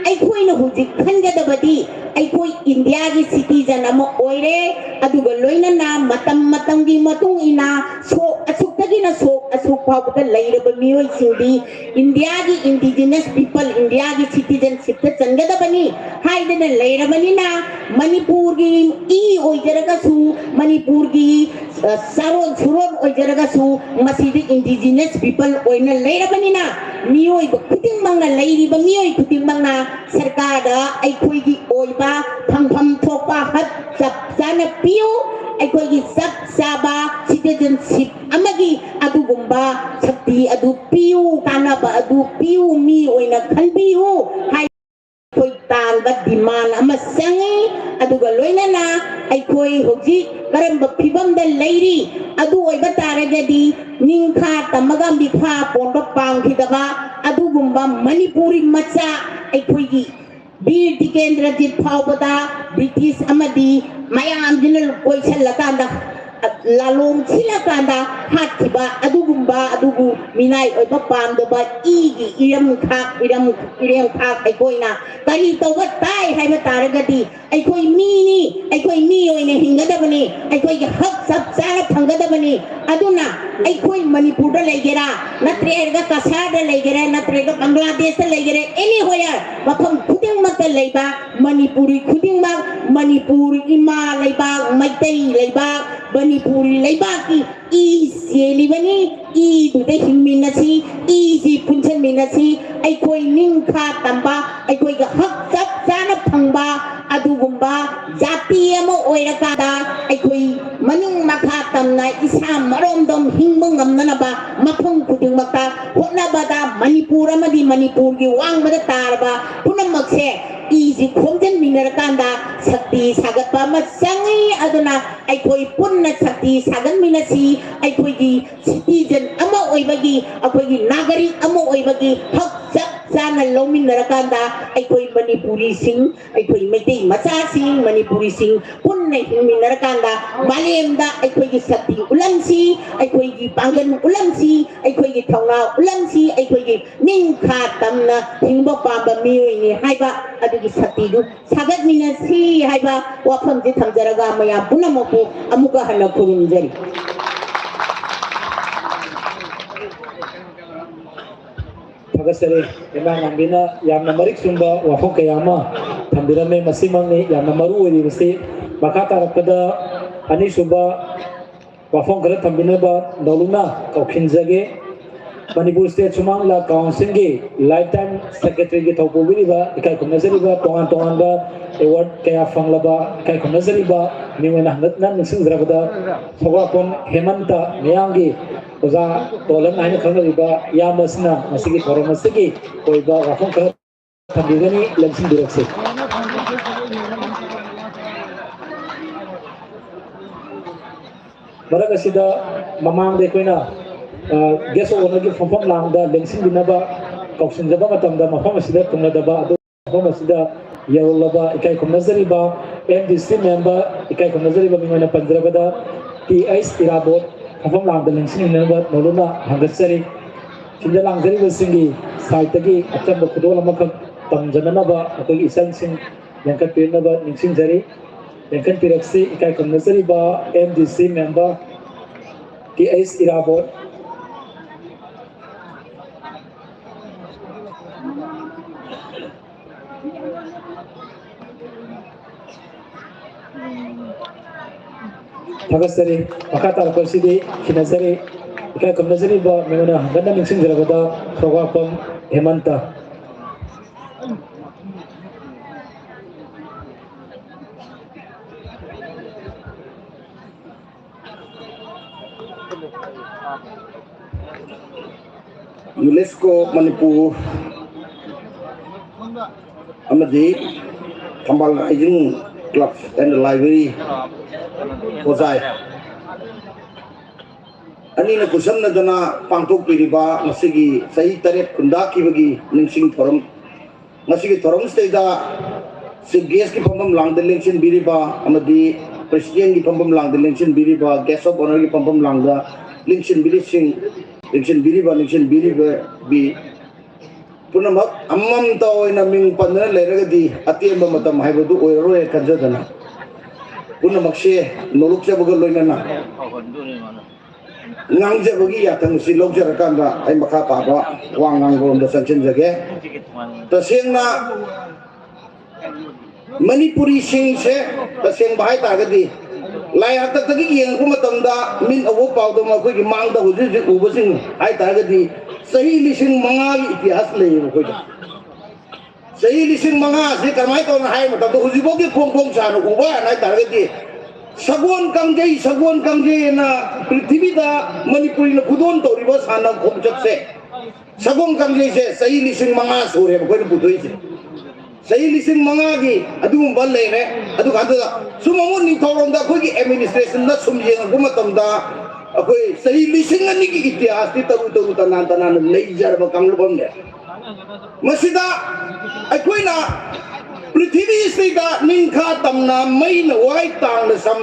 ꯑꯩꯈꯣꯏꯅ ꯍꯧꯖꯤꯛ ꯈꯟꯒꯗꯕꯗꯤ ꯑꯩꯈꯣꯏ ꯏꯟꯗꯤꯌꯥꯒꯤ ꯁꯤꯇꯤꯖꯟ ꯑꯃ ꯑꯣꯏꯔꯦ꯫ ꯑꯗꯨꯒ ꯂꯣꯏꯅꯅ ꯃꯇꯝ ꯃꯇꯝꯒꯤ ꯃꯇꯨꯡ ꯏꯟꯅ ꯁꯣꯛ ꯑꯁꯨꯛꯇꯒꯤꯅ ꯁꯣꯛ ꯑꯁꯨꯛ ꯐꯥꯎꯕꯗ ꯂꯩꯔꯕ ꯃꯤꯑꯣꯏꯁꯤꯡꯗꯤ ꯏꯟꯗꯤꯌꯥꯒꯤ ꯏꯟꯗꯤꯖꯤꯅꯁ ꯄꯤꯄꯜ, ꯏꯟꯗꯤꯌꯥꯒꯤ ꯁꯤꯇꯤꯖꯟꯁꯤꯞꯇ ꯆꯟꯒꯗꯕꯅꯤ ꯍꯥꯏꯗꯅ ꯂꯩꯔꯕꯅꯤꯅ, ꯃꯅꯤꯄꯨꯔꯒꯤ ꯏ ꯑꯣꯏꯖꯔꯒꯁꯨ, ꯃꯅꯤꯄꯨꯔꯒꯤ ꯆꯥꯔꯣꯟ ꯁꯨꯔꯣꯟ ꯑꯣꯏꯖꯔꯒꯁꯨ, ꯃꯁꯤꯗꯤ ꯏꯟꯗꯤꯖꯤꯅꯁ ꯄꯤꯄꯜ ꯑꯣꯏꯅ ꯂꯩꯔꯕꯅꯤꯅ, ꯃꯤꯑꯣꯏꯕ ꯈꯨꯗꯤꯡꯃꯛꯅ, ꯂꯩꯔꯤꯕ ꯃꯤꯑꯣꯏ ꯈꯨꯗꯤꯡꯃꯛꯅ ꯁꯔꯀꯥꯔꯗ ꯑꯩꯈꯣꯏꯒꯤ ꯑꯣꯏꯕ ꯐꯪꯐꯝ ꯊꯣꯛꯄ ꯍꯛ ꯆꯞ ꯆꯥꯅ ꯄꯤꯌꯨ꯫ ꯑꯩꯈꯣꯏꯒꯤ ꯆꯞ ꯆꯥꯕ ꯁꯤꯇꯤꯖꯟꯁꯤꯞ ꯑꯃꯒꯤ ꯑꯗꯨꯒꯨꯝꯕ ꯁꯛꯇꯤ ꯑꯗꯨ ꯄꯤꯌꯨ, ꯀꯥꯟꯅꯕ ꯑꯗꯨ ꯄꯤꯌꯨ, ꯃꯤ ꯑꯣꯏꯅ ꯈꯟꯕꯤꯌꯨ ꯍꯥꯏ꯫ ꯑꯩꯈꯣꯏ ꯇꯥꯟꯕ ꯗꯤꯃꯥꯟ ꯑꯃ ꯆꯪꯉꯤ꯫ ꯑꯗꯨꯒ ꯂꯣꯏꯅꯅ ꯑꯩꯈꯣꯏ ꯍꯧꯖꯤꯛ ꯀꯔꯝꯕ ꯐꯤꯕꯝꯗ ꯂꯩꯔꯤ? ꯑꯗꯨ ꯑꯣꯏꯕ ꯇꯥꯔꯒꯗꯤ ꯅꯤꯡꯈꯥ ꯇꯝꯃꯒ ꯃꯤꯈꯥ ꯄꯣꯟꯕ ꯄꯥꯝꯈꯤꯗꯕ ꯑꯗꯨꯒꯨꯝꯕ ꯃꯅꯤꯄꯨꯔꯤ ꯃꯆꯥ ꯑꯩꯈꯣꯏꯒꯤ ꯕꯤꯔ ꯇꯤꯀꯦꯟꯗ꯭ꯔꯖꯤꯠ ꯐꯥꯎꯕꯗ ꯕ꯭ꯔꯤꯇꯤꯁ ꯑꯃꯗꯤ ꯃꯌꯥꯝꯁꯤꯅ ꯀꯣꯏꯁꯜꯂꯀꯥꯟꯗ, ꯂꯥꯂꯣꯡ ꯁꯤꯜꯂꯀꯥꯟꯗ ꯍꯥꯠꯈꯤꯕ ꯑꯗꯨꯒꯨꯝꯕ, ꯑꯗꯨꯕꯨ ꯃꯤꯅꯥꯏ ꯑꯣꯏꯕ ꯄꯥꯝꯗꯕ, ꯏꯒꯤ ꯏꯔꯝꯈꯥꯛ, ꯏꯔꯝ ꯏꯔꯦꯝꯈꯥꯛ ꯑꯩꯈꯣꯏꯅ ꯀꯔꯤ ꯇꯧꯕ ꯇꯥꯏ ꯍꯥꯏꯕ ꯇꯥꯔꯒꯗꯤ, ꯑꯩꯈꯣꯏ ꯃꯤꯅꯤ, ꯑꯩꯈꯣꯏ ꯃꯤ ꯑꯣꯏꯅ ꯍꯤꯡꯒꯗꯕꯅꯤ, ꯑꯩꯈꯣꯏꯒꯤ ꯍꯛ ꯆꯞ ꯆꯥꯅ ꯐꯪꯒꯗꯕꯅꯤ꯫ ꯑꯗꯨꯅ ꯑꯩꯈꯣꯏ ꯃꯅꯤꯄꯨꯔꯗ ꯂꯩꯒꯦꯔꯥ, ꯅꯠꯇ꯭ꯔꯒ ꯀꯁꯥꯔꯗ ꯂꯩꯒꯦꯔꯥ, ꯅꯠꯇ꯭ꯔꯒ ꯕꯪꯒ꯭ꯂꯥꯗꯦꯁꯇ ꯂꯩꯒꯦꯔꯥ, anywhere, ꯃꯐꯝ ꯈꯨꯗꯤꯡꯃꯛꯇ ꯂꯩꯕ ꯃꯅꯤꯄꯨꯔꯤ ꯈꯨꯗꯤꯡꯃꯛ, ꯃꯅꯤꯄꯨꯔ ꯏꯃꯥ ꯂꯩꯕꯥꯛ, ꯃꯩꯇꯩ ꯂꯩꯕꯥꯛ, ꯃꯅꯤꯄꯨꯔꯤ ꯂꯩꯕꯥꯛꯀꯤ ꯏ ꯆꯦꯜꯂꯤꯕꯅꯤ꯫ ꯏꯗꯨꯗ ꯍꯤꯡꯃꯤꯟꯅꯁꯤ, ꯏꯁꯤ ꯄꯨꯟꯁꯤꯟꯃꯤꯟꯅꯁꯤ꯫ ꯑꯩꯈꯣꯏ ꯅꯤꯡꯈꯥ ꯇꯝꯕ, ꯑꯩꯈꯣꯏꯒꯤ ꯍꯛ ꯆꯞ ꯆꯥꯅ ꯐꯪꯕ ꯑꯗꯨꯒꯨꯝꯕ ꯖꯥꯇꯤ ꯑꯃ ꯑꯣꯏꯔꯀꯥꯟꯗ, ꯑꯩꯈꯣꯏ ꯃꯅꯤꯡ ꯃꯈꯥ ꯇꯝꯅ ꯏꯁꯥ ꯃꯔꯣꯝꯗꯣꯝ ꯍꯤꯡꯕ ꯉꯝꯅꯅꯕ ꯃꯐꯝ ꯈꯨꯗꯤꯡꯃꯛꯇ ꯍꯣꯠꯅꯕꯗ, ꯃꯅꯤꯄꯨꯔ ꯑꯃꯗꯤ ꯃꯅꯤꯄꯨꯔꯒꯤ ꯋꯥꯡꯃꯗ ꯇꯥꯔꯕ ꯄꯨꯝꯅꯃꯛꯁꯦ ꯏꯁꯤ ꯈꯣꯝꯖꯤꯟꯃꯤꯟꯅꯔꯀꯥꯟꯗ ꯁꯛꯇꯤ ꯁꯥꯒꯠꯄ ꯑꯃ ꯆꯪꯉꯤ꯫ ꯑꯗꯨꯅ ꯑꯩꯈꯣꯏ ꯄꯨꯟꯅ ꯁꯛꯇꯤ ꯁꯥꯒꯠꯃꯤꯟꯅꯁꯤ꯫ ꯑꯩꯈꯣꯏꯒꯤ ꯁꯤꯇꯤꯖꯟ ꯑꯃ ꯑꯣꯏꯕꯒꯤ, ꯑꯩꯈꯣꯏꯒꯤ ꯅꯥꯒꯔꯤꯛ ꯑꯃ ꯑꯣꯏꯕꯒꯤ ꯍꯛ ꯆꯞ ꯆꯥꯅ ꯂꯧꯃꯤꯟꯅꯔꯀꯥꯟꯗ ꯑꯩꯈꯣꯏ ꯃꯅꯤꯄꯨꯔꯤꯁꯤꯡ, ꯑꯩꯈꯣꯏ ꯃꯩꯇꯩ ꯃꯆꯥꯁꯤꯡ, ꯃꯅꯤꯄꯨꯔꯤꯁꯤꯡ ꯄꯨꯟꯅ ꯍꯤꯡꯃꯤꯟꯅꯔꯀꯥꯟꯗ ꯃꯥꯂꯦꯝꯗ ꯑꯩꯈꯣꯏꯒꯤ ꯁꯛꯇꯤ ꯎꯠꯂꯝꯁꯤ, ꯑꯩꯈꯣꯏꯒꯤ ꯄꯥꯡꯒꯜ ꯎꯠꯂꯝꯁꯤ, ꯑꯩꯈꯣꯏꯒꯤ ꯊꯧꯅꯥ ꯎꯠꯂꯝꯁꯤ, ꯑꯩꯈꯣꯏꯒꯤ ꯅꯤꯡꯈꯥ ꯇꯝꯅ ꯍꯤꯡꯕ ꯄꯥꯝꯕ ꯃꯤꯑꯣꯏꯅꯤ ꯍꯥꯏꯕ ꯑꯗꯨꯒꯤ ꯁꯛꯇꯤꯗꯨ ꯁꯥꯒꯠꯃꯤꯟꯅꯁꯤ ꯍꯥꯏꯕ ꯋꯥꯐꯝꯁꯤ ꯊꯝꯖꯔꯒ ꯃꯌꯥꯝ ꯄꯨꯝꯅꯃꯛꯄꯨ ꯑꯃꯨꯛꯀ ꯍꯟꯅ ꯈꯨꯔꯨꯝꯖꯔꯤ꯫ ꯊꯥꯒꯠꯆꯔꯤ꯫ ꯏꯃꯥ ꯉꯥꯟꯕꯤꯅ ꯌꯥꯝꯅ ꯃꯔꯤꯛ ꯆꯨꯝꯕ ꯋꯥꯐꯝ ꯀꯌꯥ ꯑꯃ ꯊꯝꯕꯤꯔꯝꯃꯦ꯫ ꯃꯁꯤꯃꯛꯅꯤ ꯌꯥꯝꯅ ꯃꯔꯨ ꯑꯣꯏꯔꯤꯕꯁꯤ꯫ ꯃꯈꯥ ꯇꯥꯔꯛꯄꯗ ꯑꯅꯤꯁꯨꯕ ꯋꯥꯐꯝ ꯈꯔ ꯊꯝꯕꯤꯅꯕ ꯅꯧꯂꯨꯛꯅ ꯀꯧꯈꯤꯟꯖꯒꯦ꯫ ꯃꯅꯤꯄꯨꯔ ꯁ꯭ꯇꯦꯠ ꯁꯨꯃꯥꯡ ꯂꯤꯂꯥ ꯀꯥꯎꯟꯁꯤꯜꯒꯤ ꯂꯥꯏꯐ ꯇꯥꯏꯝ ꯁꯦꯀ꯭ꯔꯦꯇꯔꯤꯒꯤ ꯊꯧ ꯄꯨꯕꯤꯔꯤꯕ ꯏꯀꯥꯏ ꯈꯨꯝꯅꯖꯔꯤꯕ ꯇꯣꯉꯥꯟ ꯇꯣꯉꯥꯟꯕ ꯑꯦꯋꯥꯔꯗ ꯀꯌꯥ ꯐꯪꯂꯕ ꯏꯀꯥꯏ ꯈꯨꯝꯅꯖꯔꯤꯕ ꯃꯤꯡ ꯑꯣꯏꯅ ꯍꯟꯒꯠꯅ ꯅꯤꯡꯁꯤꯡꯖꯔꯕꯗ ꯁꯧꯒ꯭ꯔꯥꯛꯄꯝ ꯍꯦꯃꯟꯇ ꯃꯤꯌꯥꯝꯒꯤ ꯑꯣꯖꯥ ꯇꯣꯂꯟ ꯍꯥꯏꯅ ꯈꯪꯅꯔꯤꯕ ꯏꯌꯥꯝꯕ ꯑꯁꯤꯅ ꯉꯁꯤꯒꯤ ꯊꯧꯔꯝ ꯑꯁꯤꯒꯤ ꯑꯣꯏꯕ ꯋꯥꯐꯝ ꯈꯔ ꯊꯝꯕꯤꯒꯅꯤ, ꯂꯦꯡꯁꯤꯟꯕꯤꯔꯛꯁꯤ꯫ ꯃꯔꯛ ꯑꯁꯤꯗ ꯃꯃꯥꯡꯗ ꯑꯩꯈꯣꯏꯅ ꯒꯦꯁ ꯑꯣꯅꯔꯒꯤ ꯐꯝꯐꯝ ꯂꯥꯡꯗ ꯂꯦꯡꯁꯤꯟꯕꯤꯅꯕ ꯀꯧꯁꯤꯟꯖꯕ ꯃꯇꯝꯗ ꯃꯐꯝ ꯑꯁꯤꯗ ꯊꯨꯡꯂꯗꯕ ꯑꯗꯨ ꯃꯐꯝ ꯑꯁꯤꯗ ꯌꯧꯔꯛꯂꯕ ꯏꯀꯥꯏ ꯈꯨꯝꯅꯖꯔꯤꯕ ꯑꯦꯝ ꯗꯤ ꯁꯤ ꯃꯦꯝꯕꯔ, ꯏꯀꯥꯏ ꯈꯨꯝꯅꯖꯔꯤꯕ ꯃꯤꯡ ꯑꯣꯏꯅ ꯄꯟꯖꯔꯕꯗ ꯇꯤ ꯑꯩꯆ ꯏꯔꯥꯕꯣꯠ ꯐꯝꯐꯝ ꯂꯥꯡꯗ ꯂꯦꯡꯁꯤꯟꯕꯤꯅꯕ ꯅꯧꯂꯨꯛꯅ ꯍꯪꯒꯠꯆꯔꯤ꯫ ꯁꯤꯗ ꯂꯥꯡꯖꯔꯤꯕꯁꯤꯡꯒꯤ ꯁꯥꯏꯠꯇꯒꯤ ꯑꯆꯝꯕ ꯈꯨꯗꯣꯜ ꯑꯃꯈꯛ ꯇꯝꯖꯅꯅꯕ ꯑꯩꯈꯣꯏꯒꯤ ꯏꯆꯟꯁꯤꯡ ꯂꯦꯡꯈꯠꯄꯤꯅꯕ ꯅꯤꯡꯁꯤꯡꯖꯔꯤ꯫ ꯂꯦꯡꯈꯠꯄꯤꯔꯛꯁꯤ ꯏꯀꯥꯏ ꯈꯨꯝꯅꯖꯔꯤꯕ ꯑꯦꯝ ꯗꯤ ꯁꯤ ꯃꯦꯝꯕꯔ ꯇꯤ ꯑꯩꯆ ꯏꯔꯥꯕꯣꯠ꯫ ꯊꯥꯒꯠꯆꯔꯤ꯫ ꯃꯈꯥ ꯇꯥꯔꯛꯄꯁꯤꯗꯤ ꯈꯤꯅꯖꯔꯤ꯫ ꯏꯀꯥꯏ ꯈꯨꯝꯅꯖꯔꯤꯕ ꯃꯤꯉꯣꯟꯗ ꯍꯟꯒꯠꯅ ꯅꯤꯡꯁꯤꯡꯖꯔꯕꯗ ꯁꯧꯒ꯭ꯔꯥꯛꯄꯝ ꯍꯦꯃꯟꯇ꯫ ꯌꯨꯅꯦꯁꯀꯣ ꯃꯅꯤꯄꯨꯔ ꯑꯃꯗꯤ ꯊꯝꯕꯥꯜ ꯔꯥꯏꯖꯤꯡ ꯀ꯭ꯂꯕ ꯑꯦꯟ ꯂꯥꯏꯕ꯭ꯔꯦꯔꯤ ꯍꯣꯖꯥꯏ ꯑꯅꯤꯅ ꯈꯨꯠꯁꯝꯅꯗꯅ ꯄꯥꯡꯊꯣꯛꯄꯤꯔꯤꯕ ꯉꯁꯤꯒꯤ ꯆꯍꯤ ꯇꯔꯦꯠ ꯈꯨꯟꯗꯥꯈꯤꯕꯒꯤ ꯅꯤꯡꯁꯤꯡ ꯊꯧꯔꯝ, ꯉꯁꯤꯒꯤ ꯊꯧꯔꯝꯁꯤꯗꯩꯗ ꯆꯤꯐ ꯒꯦꯁꯀꯤ ꯐꯝꯐꯝ ꯂꯥꯡꯗ ꯂꯦꯡꯁꯤꯟꯕꯤꯔꯤꯕ ꯑꯃꯗꯤ ꯄ꯭ꯔꯦꯁꯤꯗꯦꯟꯒꯤ ꯐꯝꯐꯝ ꯂꯥꯡꯗ ꯂꯦꯡꯁꯤꯟꯕꯤꯔꯤꯕ, ꯒꯦꯁ ꯑꯣꯐ ꯑꯣꯅꯔꯒꯤ ꯐꯝꯐꯝ ꯂꯥꯡꯗ ꯂꯦꯡꯁꯤꯟꯕꯤꯔꯤꯁꯤꯡ, ꯂꯦꯡꯁꯤꯟꯕꯤꯔꯤꯕ, ꯂꯦꯡꯁꯤꯟꯕꯤꯔꯤꯕꯤ ꯄꯨꯝꯅꯃꯛ ꯑꯃꯃꯝꯇ ꯑꯣꯏꯅ ꯃꯤꯡ ꯄꯟꯗꯨꯅ ꯂꯩꯔꯒꯗꯤ ꯑꯇꯦꯟꯕ ꯃꯇꯝ ꯍꯥꯏꯕꯗꯨ ꯑꯣꯏꯔꯔꯣꯏ ꯈꯟꯖꯗꯅ, ꯄꯨꯝꯅꯃꯛꯁꯦ ꯅꯣꯂꯨꯛꯆꯕꯒ ꯂꯣꯏꯅꯅ ꯉꯥꯡꯖꯕꯒꯤ ꯌꯥꯊꯪ ꯑꯁꯤ ꯂꯧꯖꯔꯀꯥꯟꯗ ꯑꯩ ꯃꯈꯥ ꯇꯥꯕ ꯋꯥ ꯉꯥꯡꯕꯔꯣꯝꯗ ꯆꯪꯁꯤꯟꯖꯒꯦ꯫ ꯇꯁꯦꯡꯅ ꯃꯅꯤꯄꯨꯔꯤꯁꯤꯡꯁꯦ, ꯇꯁꯦꯡꯕ ꯍꯥꯏꯇꯥꯔꯒꯗꯤ, ꯂꯥꯏ ꯍꯥꯛꯇꯛꯇꯒꯤ ꯌꯦꯡꯉꯛꯄ ꯃꯇꯝꯗ ꯃꯤꯠ ꯎꯕ ꯄꯥꯎꯗꯝ ꯑꯩꯈꯣꯏꯒꯤ ꯃꯥꯡꯗ ꯍꯧꯖꯤꯛ ꯍꯧꯖꯤꯛ ꯎꯕꯁꯤꯡ ꯍꯥꯏꯇꯥꯔꯒꯗꯤ ꯆꯍꯤ ꯂꯤꯁꯤꯡ ꯃꯉꯥꯒꯤ ꯏꯇꯤꯍꯥꯁ ꯂꯩꯌꯦꯕ ꯑꯩꯈꯣꯏꯗ꯫ ꯆꯍꯤ ꯂꯤꯁꯤꯡ ꯃꯉꯥ ꯑꯁꯤ ꯀꯔꯝꯍꯥꯏꯅ ꯇꯧꯅ ꯍꯥꯏ ꯃꯇꯝꯗ ꯍꯧꯖꯤꯛꯐꯥꯎꯒꯤ ꯐꯣꯡ ꯐꯣꯡ ꯁꯥꯅ ꯎꯕ ꯍꯥꯏꯅ ꯍꯥꯏꯇꯥꯔꯒꯗꯤ ꯁꯒꯣꯜ ꯀꯥꯡꯖꯩ, ꯁꯒꯣꯜ ꯀꯥꯡꯖꯩꯅ ꯄ꯭ꯔꯤꯊꯤꯕꯤꯗ ꯃꯅꯤꯄꯨꯔꯤꯅ ꯈꯨꯗꯣꯜ ꯇꯧꯔꯤꯕ ꯁꯥꯟꯅ ꯈꯣꯡꯆꯠꯁꯦ, ꯁꯒꯣꯜ ꯀꯥꯡꯖꯩꯁꯦ ꯆꯍꯤ ꯂꯤꯁꯤꯡ ꯃꯉꯥ ꯁꯨꯔꯦꯕ ꯑꯩꯈꯣꯏꯅ ꯄꯨꯊꯣꯛꯏꯁꯦ꯫ ꯆꯍꯤ ꯂꯤꯁꯤꯡ ꯃꯉꯥꯒꯤ ꯑꯗꯨꯒꯨꯝꯕ ꯂꯩꯔꯦ꯫ ꯑꯗꯨꯒ ꯑꯗꯨꯗ ꯁꯨꯝ ꯑꯃꯨꯛ ꯅꯤꯡꯊꯧꯔꯣꯝꯗ ꯑꯩꯈꯣꯏꯒꯤ ꯑꯦꯗꯃꯤꯅꯤꯁꯇ꯭ꯔꯦꯁꯟꯗ ꯁꯨꯝ ꯌꯦꯡꯉꯛꯄ ꯃꯇꯝꯗ ꯑꯩꯈꯣꯏ ꯆꯍꯤ ꯂꯤꯁꯤꯡ ꯑꯅꯤꯒꯤ ꯏꯇꯤꯍꯥꯁꯇꯤ ꯇꯔꯨ ꯇꯔꯨ ꯇꯅꯥꯟ ꯇꯅꯥꯟꯅ ꯂꯩꯖꯔꯕ ꯀꯥꯡꯂꯨꯞ ꯑꯃꯅꯦ꯫ ꯃꯁꯤꯗ ꯑꯩꯈꯣꯏꯅ ꯄ꯭ꯔꯤꯊꯤꯕꯤꯁꯤꯗ ꯅꯤꯡꯈꯥ ꯇꯝꯅ ꯃꯩꯅ ꯋꯥꯏ ꯇꯥꯡꯅ ꯁꯝ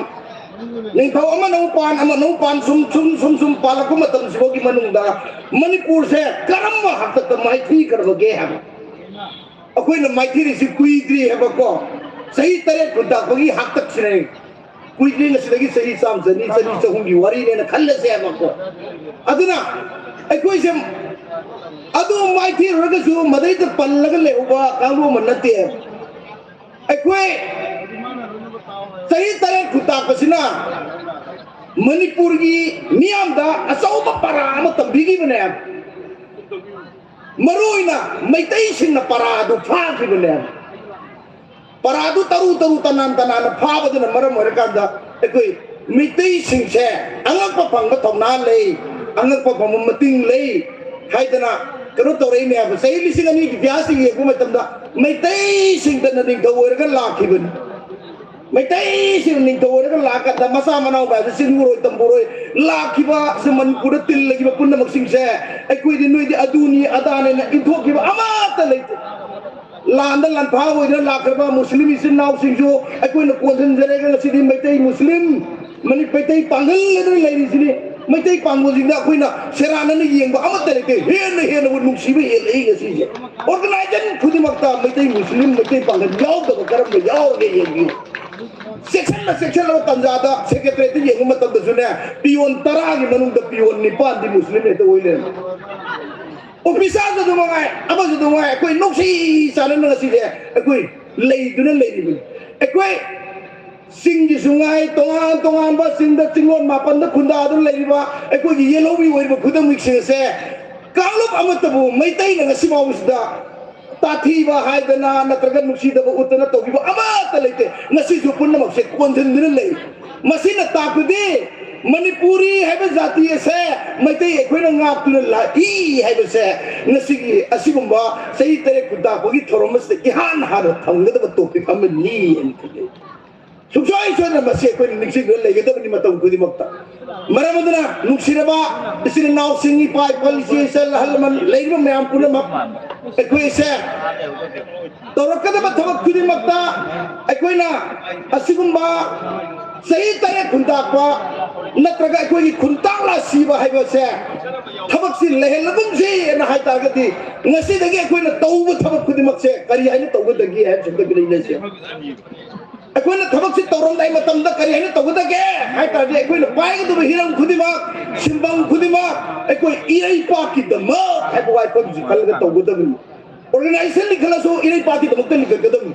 ꯅꯤꯡꯊꯧ ꯑꯃꯅ ꯎꯄꯥꯟ ꯑꯃꯅ ꯎꯄꯥꯟ ꯁꯨꯝ ꯁꯨꯝ ꯁꯨꯝ ꯁꯨꯝ ꯄꯥꯜꯂꯛꯄ ꯃꯇꯝꯁꯤꯐꯥꯎꯒꯤ ꯃꯅꯨꯡꯗ ꯃꯅꯤꯄꯨꯔꯁꯦ ꯀꯔꯝꯕ ꯍꯥꯛꯇꯛꯇ ꯃꯥꯏꯊꯤꯈ꯭ꯔꯕꯒꯦ ꯍꯥꯏꯕ꯫ ꯑꯩꯈꯣꯏꯅ ꯃꯥꯏꯊꯤꯔꯤꯁꯤ ꯀꯨꯏꯗ꯭ꯔꯤ ꯍꯥꯏꯕꯀꯣ꯫ ꯆꯍꯤ ꯇꯔꯦꯠ ꯈꯨꯟꯇꯥꯛꯄꯒꯤ ꯍꯥꯛꯇꯛꯁꯤꯅꯦ꯫ ꯀꯨꯏꯗ꯭ꯔꯤ, ꯉꯁꯤꯗꯒꯤ ꯆꯍꯤ ꯆꯥꯝꯃ, ꯆꯅꯤ, ꯆꯅꯤ, ꯆꯍꯨꯝꯒꯤ ꯋꯥꯔꯤꯅꯦꯅ ꯈꯜꯂꯁꯦ ꯍꯥꯏꯕꯀꯣ꯫ ꯑꯗꯨꯅ ꯑꯩꯈꯣꯏꯁꯦ ꯑꯗꯨ ꯃꯥꯏꯊꯤꯔꯨꯔꯒꯁꯨ ꯃꯗꯩꯗ ꯄꯜꯂꯒ ꯂꯩꯍꯧꯕ ꯀꯥꯡꯕꯨ ꯑꯃ ꯅꯠꯇꯦ꯫ ꯑꯩꯈꯣꯏ ꯆꯍꯤ ꯇꯔꯦꯠ ꯈꯨꯟꯇꯥꯛꯄꯁꯤꯅ ꯃꯅꯤꯄꯨꯔꯒꯤ ꯃꯤꯌꯥꯝꯗ ꯑꯆꯧꯕ ꯄꯔꯥ ꯑꯃ ꯇꯝꯕꯤꯈꯤꯕꯅꯦ꯫ ꯃꯔꯨ ꯑꯣꯏꯅ ꯃꯩꯇꯩꯁꯤꯡꯅ ꯄꯔꯥ ꯑꯗꯨ ꯐꯥꯈꯤꯕꯅꯦ꯫ ꯄꯔꯥ ꯑꯗꯨ ꯇꯔꯨ ꯇꯔꯨ ꯇꯅꯥꯟ ꯇꯅꯥꯟꯅ ꯐꯥꯕꯗꯨꯅ ꯃꯔꯝ ꯑꯣꯏꯔꯀꯥꯟꯗ ꯑꯩꯈꯣꯏ ꯃꯤꯇꯩꯁꯤꯡꯁꯦ ꯑꯉꯛꯄ ꯐꯪꯕ ꯊꯧꯅꯥ ꯂꯩ, ꯑꯉꯛꯄ ꯐꯪꯕ ꯃꯇꯤꯡ ꯂꯩ ꯍꯥꯏꯗꯅ ꯀꯩꯅꯣ ꯇꯧꯔꯛꯏꯅꯦ ꯍꯥꯏꯕ꯫ ꯆꯍꯤ ꯂꯤꯁꯤꯡ ꯑꯅꯤꯒꯤ ꯏꯇꯤꯍꯥꯁꯁꯤ ꯌꯦꯡꯕ ꯃꯇꯝꯗ ꯃꯩꯇꯩꯁꯤꯡꯗꯅ ꯅꯤꯡꯊꯧ ꯑꯣꯏꯔꯒ ꯂꯥꯛꯈꯤꯕꯅꯤ꯫ ꯃꯩꯇꯩꯁꯤꯡ ꯅꯤꯡꯊꯧ ꯑꯣꯏꯔꯒ ꯂꯥꯛꯀꯥꯟꯗ ꯃꯆꯥ ꯃꯅꯥꯎ ꯃꯌꯥꯝꯁꯦ ꯆꯤꯡꯃꯨꯔꯣꯏ ꯇꯝꯕꯨꯔꯣꯏ ꯂꯥꯛꯈꯤꯕ, ꯁꯤ ꯃꯅꯤꯄꯨꯔꯗ ꯇꯤꯜꯂꯒꯤꯕ ꯄꯨꯝꯅꯃꯛꯁꯤꯡꯁꯦ ꯑꯩꯈꯣꯏꯗꯤ ꯅꯣꯏꯗꯤ ꯑꯗꯨꯅꯤ ꯑꯗꯥꯅꯦꯅ ꯏꯟꯊꯣꯛꯈꯤꯕ ꯑꯃꯠꯇ ꯂꯩꯇꯦ꯫ ꯂꯥꯟꯗ ꯂꯥꯟꯐꯥ ꯑꯣꯏꯗꯨꯅ ꯂꯥꯛꯈ꯭ꯔꯕ ꯃꯨꯁꯂꯤꯝ ꯏꯆꯤꯟ ꯏꯅꯥꯎꯁꯤꯡꯁꯨ ꯑꯩꯈꯣꯏꯅ ꯀꯣꯟꯁꯤꯟꯖꯔꯒ ꯉꯁꯤꯗꯤ ꯃꯩꯇꯩ ꯃꯨꯁꯂꯤꯝ, ꯃꯅꯤ-, ꯃꯩꯇꯩ ꯄꯥꯡꯒꯜ ꯑꯗꯨꯅ ꯂꯩꯔꯤꯁꯤꯅꯤ꯫ ꯃꯩꯇꯩ ꯄꯥꯡꯒꯜꯁꯤꯡꯗ ꯑꯩꯈꯣꯏꯅ ꯁꯦꯔꯥꯟꯅꯅ ꯌꯦꯡꯕ ꯑꯃꯠꯇ ꯂꯩꯇꯦ꯫ ꯍꯦꯟꯅ ꯍꯦꯟꯅꯕꯨ ꯅꯨꯡꯁꯤꯕ ꯍꯦꯜꯂꯛꯏ ꯉꯁꯤꯁꯦ꯫ Organization ꯈꯨꯗꯤꯡꯃꯛꯇ ꯃꯩꯇꯩ ꯃꯨꯁꯂꯤꯝ, ꯃꯩꯇꯩ ꯄꯥꯡꯒꯜ ꯌꯥꯎꯗꯕ ꯀꯔꯝꯕ ꯌꯥꯎꯔꯒꯦ ꯌꯦꯡꯕꯤꯌꯨ꯫ ꯆꯦꯛꯁꯤꯟꯅ ꯆꯦꯛꯁꯤꯜꯂꯕ ꯇꯥꯟꯖꯥꯗ secretariat ꯌꯦꯡꯕ ꯃꯇꯝꯗꯁꯨꯅꯦ, peon ꯇꯔꯥꯒꯤ ꯃꯅꯨꯡꯗ peon ꯅꯤꯄꯥꯟꯗꯤ ꯃꯨꯁꯂꯤꯝ ꯍꯦꯛꯇ ꯑꯣꯏ ꯂꯩꯔꯝꯃꯤ꯫ Officer ꯁꯨ ꯑꯗꯨ ꯃꯉꯥꯏ, ꯑꯃꯁꯨ ꯑꯗꯨ ꯃꯉꯥꯏ, ꯑꯩꯈꯣꯏ ꯅꯨꯡꯁꯤ ꯆꯥꯟꯅꯅ ꯉꯁꯤꯁꯦ ꯑꯩꯈꯣꯏ ꯂꯩꯗꯨꯅ ꯂꯩꯔꯤꯕꯅꯤ꯫ ꯑꯩꯈꯣꯏ ꯆꯤꯡꯒꯤꯁꯨ ꯉꯥꯏ, ꯇꯣꯉꯥꯟ ꯇꯣꯉꯥꯟꯕ ꯆꯤꯡꯗ ꯆꯤꯡꯂꯣꯟ ꯃꯥꯄꯟꯗ ꯈꯨꯟꯗꯥꯗꯨꯅ ꯂꯩꯔꯤꯕ ꯑꯩꯈꯣꯏꯒꯤ ꯌꯦꯜꯍꯧꯃꯤ ꯑꯣꯏꯔꯤꯕ ꯈꯨꯗꯝꯁꯤꯡ ꯑꯁꯦ ꯀꯥꯡꯂꯨꯞ ꯑꯃꯠꯇꯕꯨ ꯃꯩꯇꯩꯅ ꯉꯁꯤ ꯐꯥꯎꯕꯁꯤꯗ ꯇꯥꯊꯤꯕ ꯍꯥꯏꯗꯅ ꯅꯠꯇ꯭ꯔꯒ ꯅꯨꯡꯁꯤꯗꯕ ꯎꯠꯇꯅ ꯇꯧꯈꯤꯕ ꯑꯃꯠꯇ ꯂꯩꯇꯦ꯫ ꯉꯁꯤꯁꯨ ꯄꯨꯝꯅꯃꯛꯁꯦ ꯀꯣꯟꯁꯤꯟꯗꯨꯅ ꯂꯩ꯫ ꯃꯁꯤꯅ ꯇꯥꯛꯄꯗꯤ ꯃꯅꯤꯄꯨꯔꯤ ꯍꯥꯏꯕ ꯖꯥꯇꯤ ꯑꯁꯦ ꯃꯩꯇꯩ ꯑꯩꯈꯣꯏꯅ ꯉꯥꯛꯇꯨꯅ ꯂꯥꯛꯏ ꯍꯥꯏꯕꯁꯦ ꯉꯁꯤꯒꯤ ꯑꯁꯤꯒꯨꯝꯕ ꯆꯍꯤ ꯇꯔꯦꯠ ꯈꯨꯟꯇꯥꯛꯄꯒꯤ ꯊꯧꯔꯝ ꯑꯁꯤꯗ ꯏꯍꯥꯟ ꯍꯥꯟꯅ ꯊꯝꯒꯗꯕ topic ꯑꯃꯅꯤ ꯍꯥꯏꯅ ꯈꯜꯂꯤ꯫ ꯁꯨꯡꯁꯣꯏ ꯁꯣꯏꯗꯅ ꯃꯁꯤ ꯑꯩꯈꯣꯏꯅ ꯅꯤꯡꯁꯤꯡꯗꯨꯅ ꯂꯩꯒꯗꯕꯅꯤ ꯃꯇꯝ ꯈꯨꯗꯤꯡꯃꯛꯇ꯫ ꯃꯔꯝ ꯑꯗꯨꯅ ꯅꯨꯡꯁꯤꯔꯕ ꯏꯆꯤꯟ ꯏꯅꯥꯎꯁꯤꯡ, ꯏꯄꯥ ꯏꯄꯨ, ꯏꯆꯦ ꯏꯆꯜ, ꯑꯍꯜ ꯂꯃꯟ, ꯂꯩꯔꯤꯕ ꯃꯌꯥꯝ ꯄꯨꯝꯅꯃꯛ, ꯑꯩꯈꯣꯏꯁꯦ ꯇꯧꯔꯛꯀꯗꯕ ꯊꯕꯛ ꯈꯨꯗꯤꯡꯃꯛꯇ ꯑꯩꯈꯣꯏꯅ ꯑꯁꯤꯒꯨꯝꯕ ꯆꯍꯤ ꯇꯔꯦꯠ ꯈꯨꯟꯇꯥꯛꯄ ꯅꯠꯇ꯭ꯔꯒ ꯑꯩꯈꯣꯏꯒꯤ ꯈꯨꯟꯇꯥꯛ ꯂꯥꯁꯤꯕ ꯍꯥꯏꯕꯁꯦ ꯊꯕꯛꯁꯤ ꯂꯩꯍꯜꯂꯒꯨꯝꯁꯤ ꯍꯥꯏꯅ ꯍꯥꯏ ꯇꯥꯔꯒꯗꯤ, ꯉꯁꯤꯗꯒꯤ ꯑꯩꯈꯣꯏꯅ ꯇꯧꯕ ꯊꯕꯛ ꯈꯨꯗꯤꯡꯃꯛꯁꯦ ꯀꯔꯤ ꯍꯥꯏꯅ ꯇꯧꯒꯗꯒꯦ ꯍꯥꯏꯕꯁꯤꯗ ꯂꯩꯅꯁꯦ꯫ ꯑꯩꯈꯣꯏꯅ ꯊꯕꯛꯁꯤ ꯇꯧꯔꯝꯗꯥꯏ ꯃꯇꯝꯗ ꯀꯔꯤ ꯍꯥꯏꯅ ꯇꯧꯒꯗꯒꯦ ꯍꯥꯏ ꯇꯥꯔꯗꯤ, ꯑꯩꯈꯣꯏꯅ ꯄꯥꯏꯒꯗꯕ ꯍꯤꯔꯝ ꯈꯨꯗꯤꯡꯃꯛ, ꯁꯤꯟꯐꯝ ꯈꯨꯗꯤꯡꯃꯛ ꯑꯩꯈꯣꯏ ꯏꯔꯩꯄꯥꯛꯀꯤꯗꯃꯛ ꯍꯥꯏꯕ ꯋꯥꯐꯝꯁꯤ ꯈꯜꯂꯒ ꯇꯧꯒꯗꯕꯅꯤ꯫ Organization ꯂꯤꯡꯈꯠꯂꯁꯨ ꯏꯔꯩꯄꯥꯛꯀꯤꯗꯃꯛꯇ ꯂꯤꯡꯈꯠꯀꯗꯕꯅꯤ꯫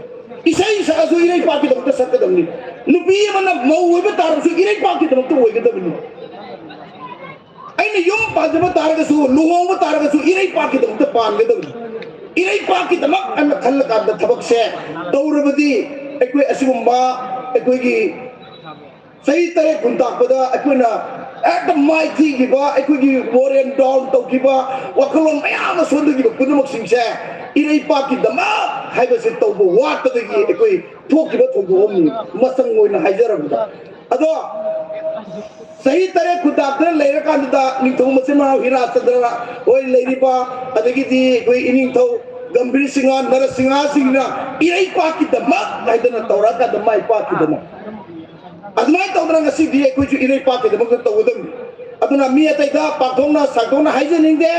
ꯏꯁꯩ ꯁꯛꯑꯁꯨ ꯏꯔꯩꯄꯥꯛꯀꯤꯗꯃꯛꯇ ꯁꯛꯀꯗꯕꯅꯤ꯫ ꯅꯨꯄꯤ ꯑꯃꯅ ꯃꯧ ꯑꯣꯏꯕ ꯇꯥꯔꯕꯁꯨ ꯏꯔꯩꯄꯥꯛꯀꯤꯗꯃꯛꯇ ꯑꯣꯏꯒꯗꯕꯅꯤ꯫ ꯑꯩꯅ ꯌꯨꯝ ꯄꯥꯟꯖꯕ ꯇꯥꯔꯒꯁꯨ, ꯂꯨꯍꯣꯡꯕ ꯇꯥꯔꯒꯁꯨ ꯏꯔꯩꯄꯥꯛꯀꯤꯗꯃꯛꯇ ꯄꯥꯟꯒꯗꯕꯅꯤ꯫ ꯏꯔꯩꯄꯥꯛꯀꯤꯗꯃꯛ ꯑꯅ ꯈꯜꯂꯀꯥꯟꯗ ꯊꯕꯛꯁꯦ ꯇꯧꯔꯕꯗꯤ, ꯑꯩꯈꯣꯏ ꯑꯁꯤꯒꯨꯝꯕ ꯑꯩꯈꯣꯏꯒꯤ ꯆꯍꯤ ꯇꯔꯦꯠ ꯈꯨꯟꯇꯥꯛꯄꯗ ꯑꯩꯈꯣꯏꯅ ꯍꯦꯛꯇ ꯃꯥꯏꯊꯤꯈꯤꯕ, ꯑꯩꯈꯣꯏꯒꯤ ꯃꯣꯔꯦꯜ ꯗꯥꯎꯟ ꯇꯧꯈꯤꯕ, ꯋꯥꯈꯜꯂꯣꯟ ꯃꯌꯥꯝ ꯑꯃ ꯁꯣꯟꯊꯈꯤꯕ ꯄꯨꯝꯅꯃꯛꯁꯤꯡꯁꯦ ꯏꯔꯩꯄꯥꯛꯀꯤꯗꯃꯛ ꯍꯥꯏꯕꯁꯦ ꯇꯧꯕ ꯋꯥꯠꯄꯗꯒꯤ ꯑꯩꯈꯣꯏ ꯊꯣꯛꯈꯤꯕ ꯊꯧꯗꯣꯛ ꯑꯃꯅꯤ, ꯃꯆꯪ ꯑꯣꯏꯅ ꯍꯥꯏꯖꯔꯕꯗ꯫ ꯑꯗꯣ ꯆꯍꯤ ꯇꯔꯦꯠ ꯈꯨꯟꯇꯥꯛꯇꯅ ꯂꯩꯔꯀꯥꯟꯗꯨꯗ ꯅꯤꯡꯊꯧ ꯃꯆꯤꯟ ꯃꯅꯥꯎ ꯍꯤꯔꯥꯆꯟꯗ꯭ꯔ ꯍꯣꯏ ꯂꯩꯔꯤꯕ, ꯑꯗꯒꯤꯗꯤ ꯑꯩꯈꯣꯏ ꯏꯅꯤꯡꯊꯧ ꯒꯝꯚꯤꯔ ꯁꯤꯡꯍ, ꯅꯔꯁꯤꯡꯍꯁꯤꯡꯅ ꯏꯔꯩꯄꯥꯛꯀꯤꯗꯃꯛ ꯍꯥꯏꯗꯅ ꯇꯧꯔꯛꯑꯀꯥꯟꯗ ꯃꯥꯏ ꯄꯥꯛꯈꯤꯗꯅ, ꯑꯗꯨꯃꯥꯏꯅ ꯇꯧꯗꯅ ꯉꯁꯤꯗꯤ ꯑꯩꯈꯣꯏꯁꯨ ꯏꯔꯩꯄꯥꯛꯀꯤꯗꯃꯛꯇ ꯇꯧꯒꯗꯕꯅꯤ꯫ ꯑꯗꯨꯅ ꯃꯤ ꯑꯇꯩꯗ ꯄꯥꯛꯊꯣꯛꯅ ꯁꯥꯛꯊꯣꯛꯅ ꯍꯥꯏꯖꯅꯤꯡꯗꯦ꯫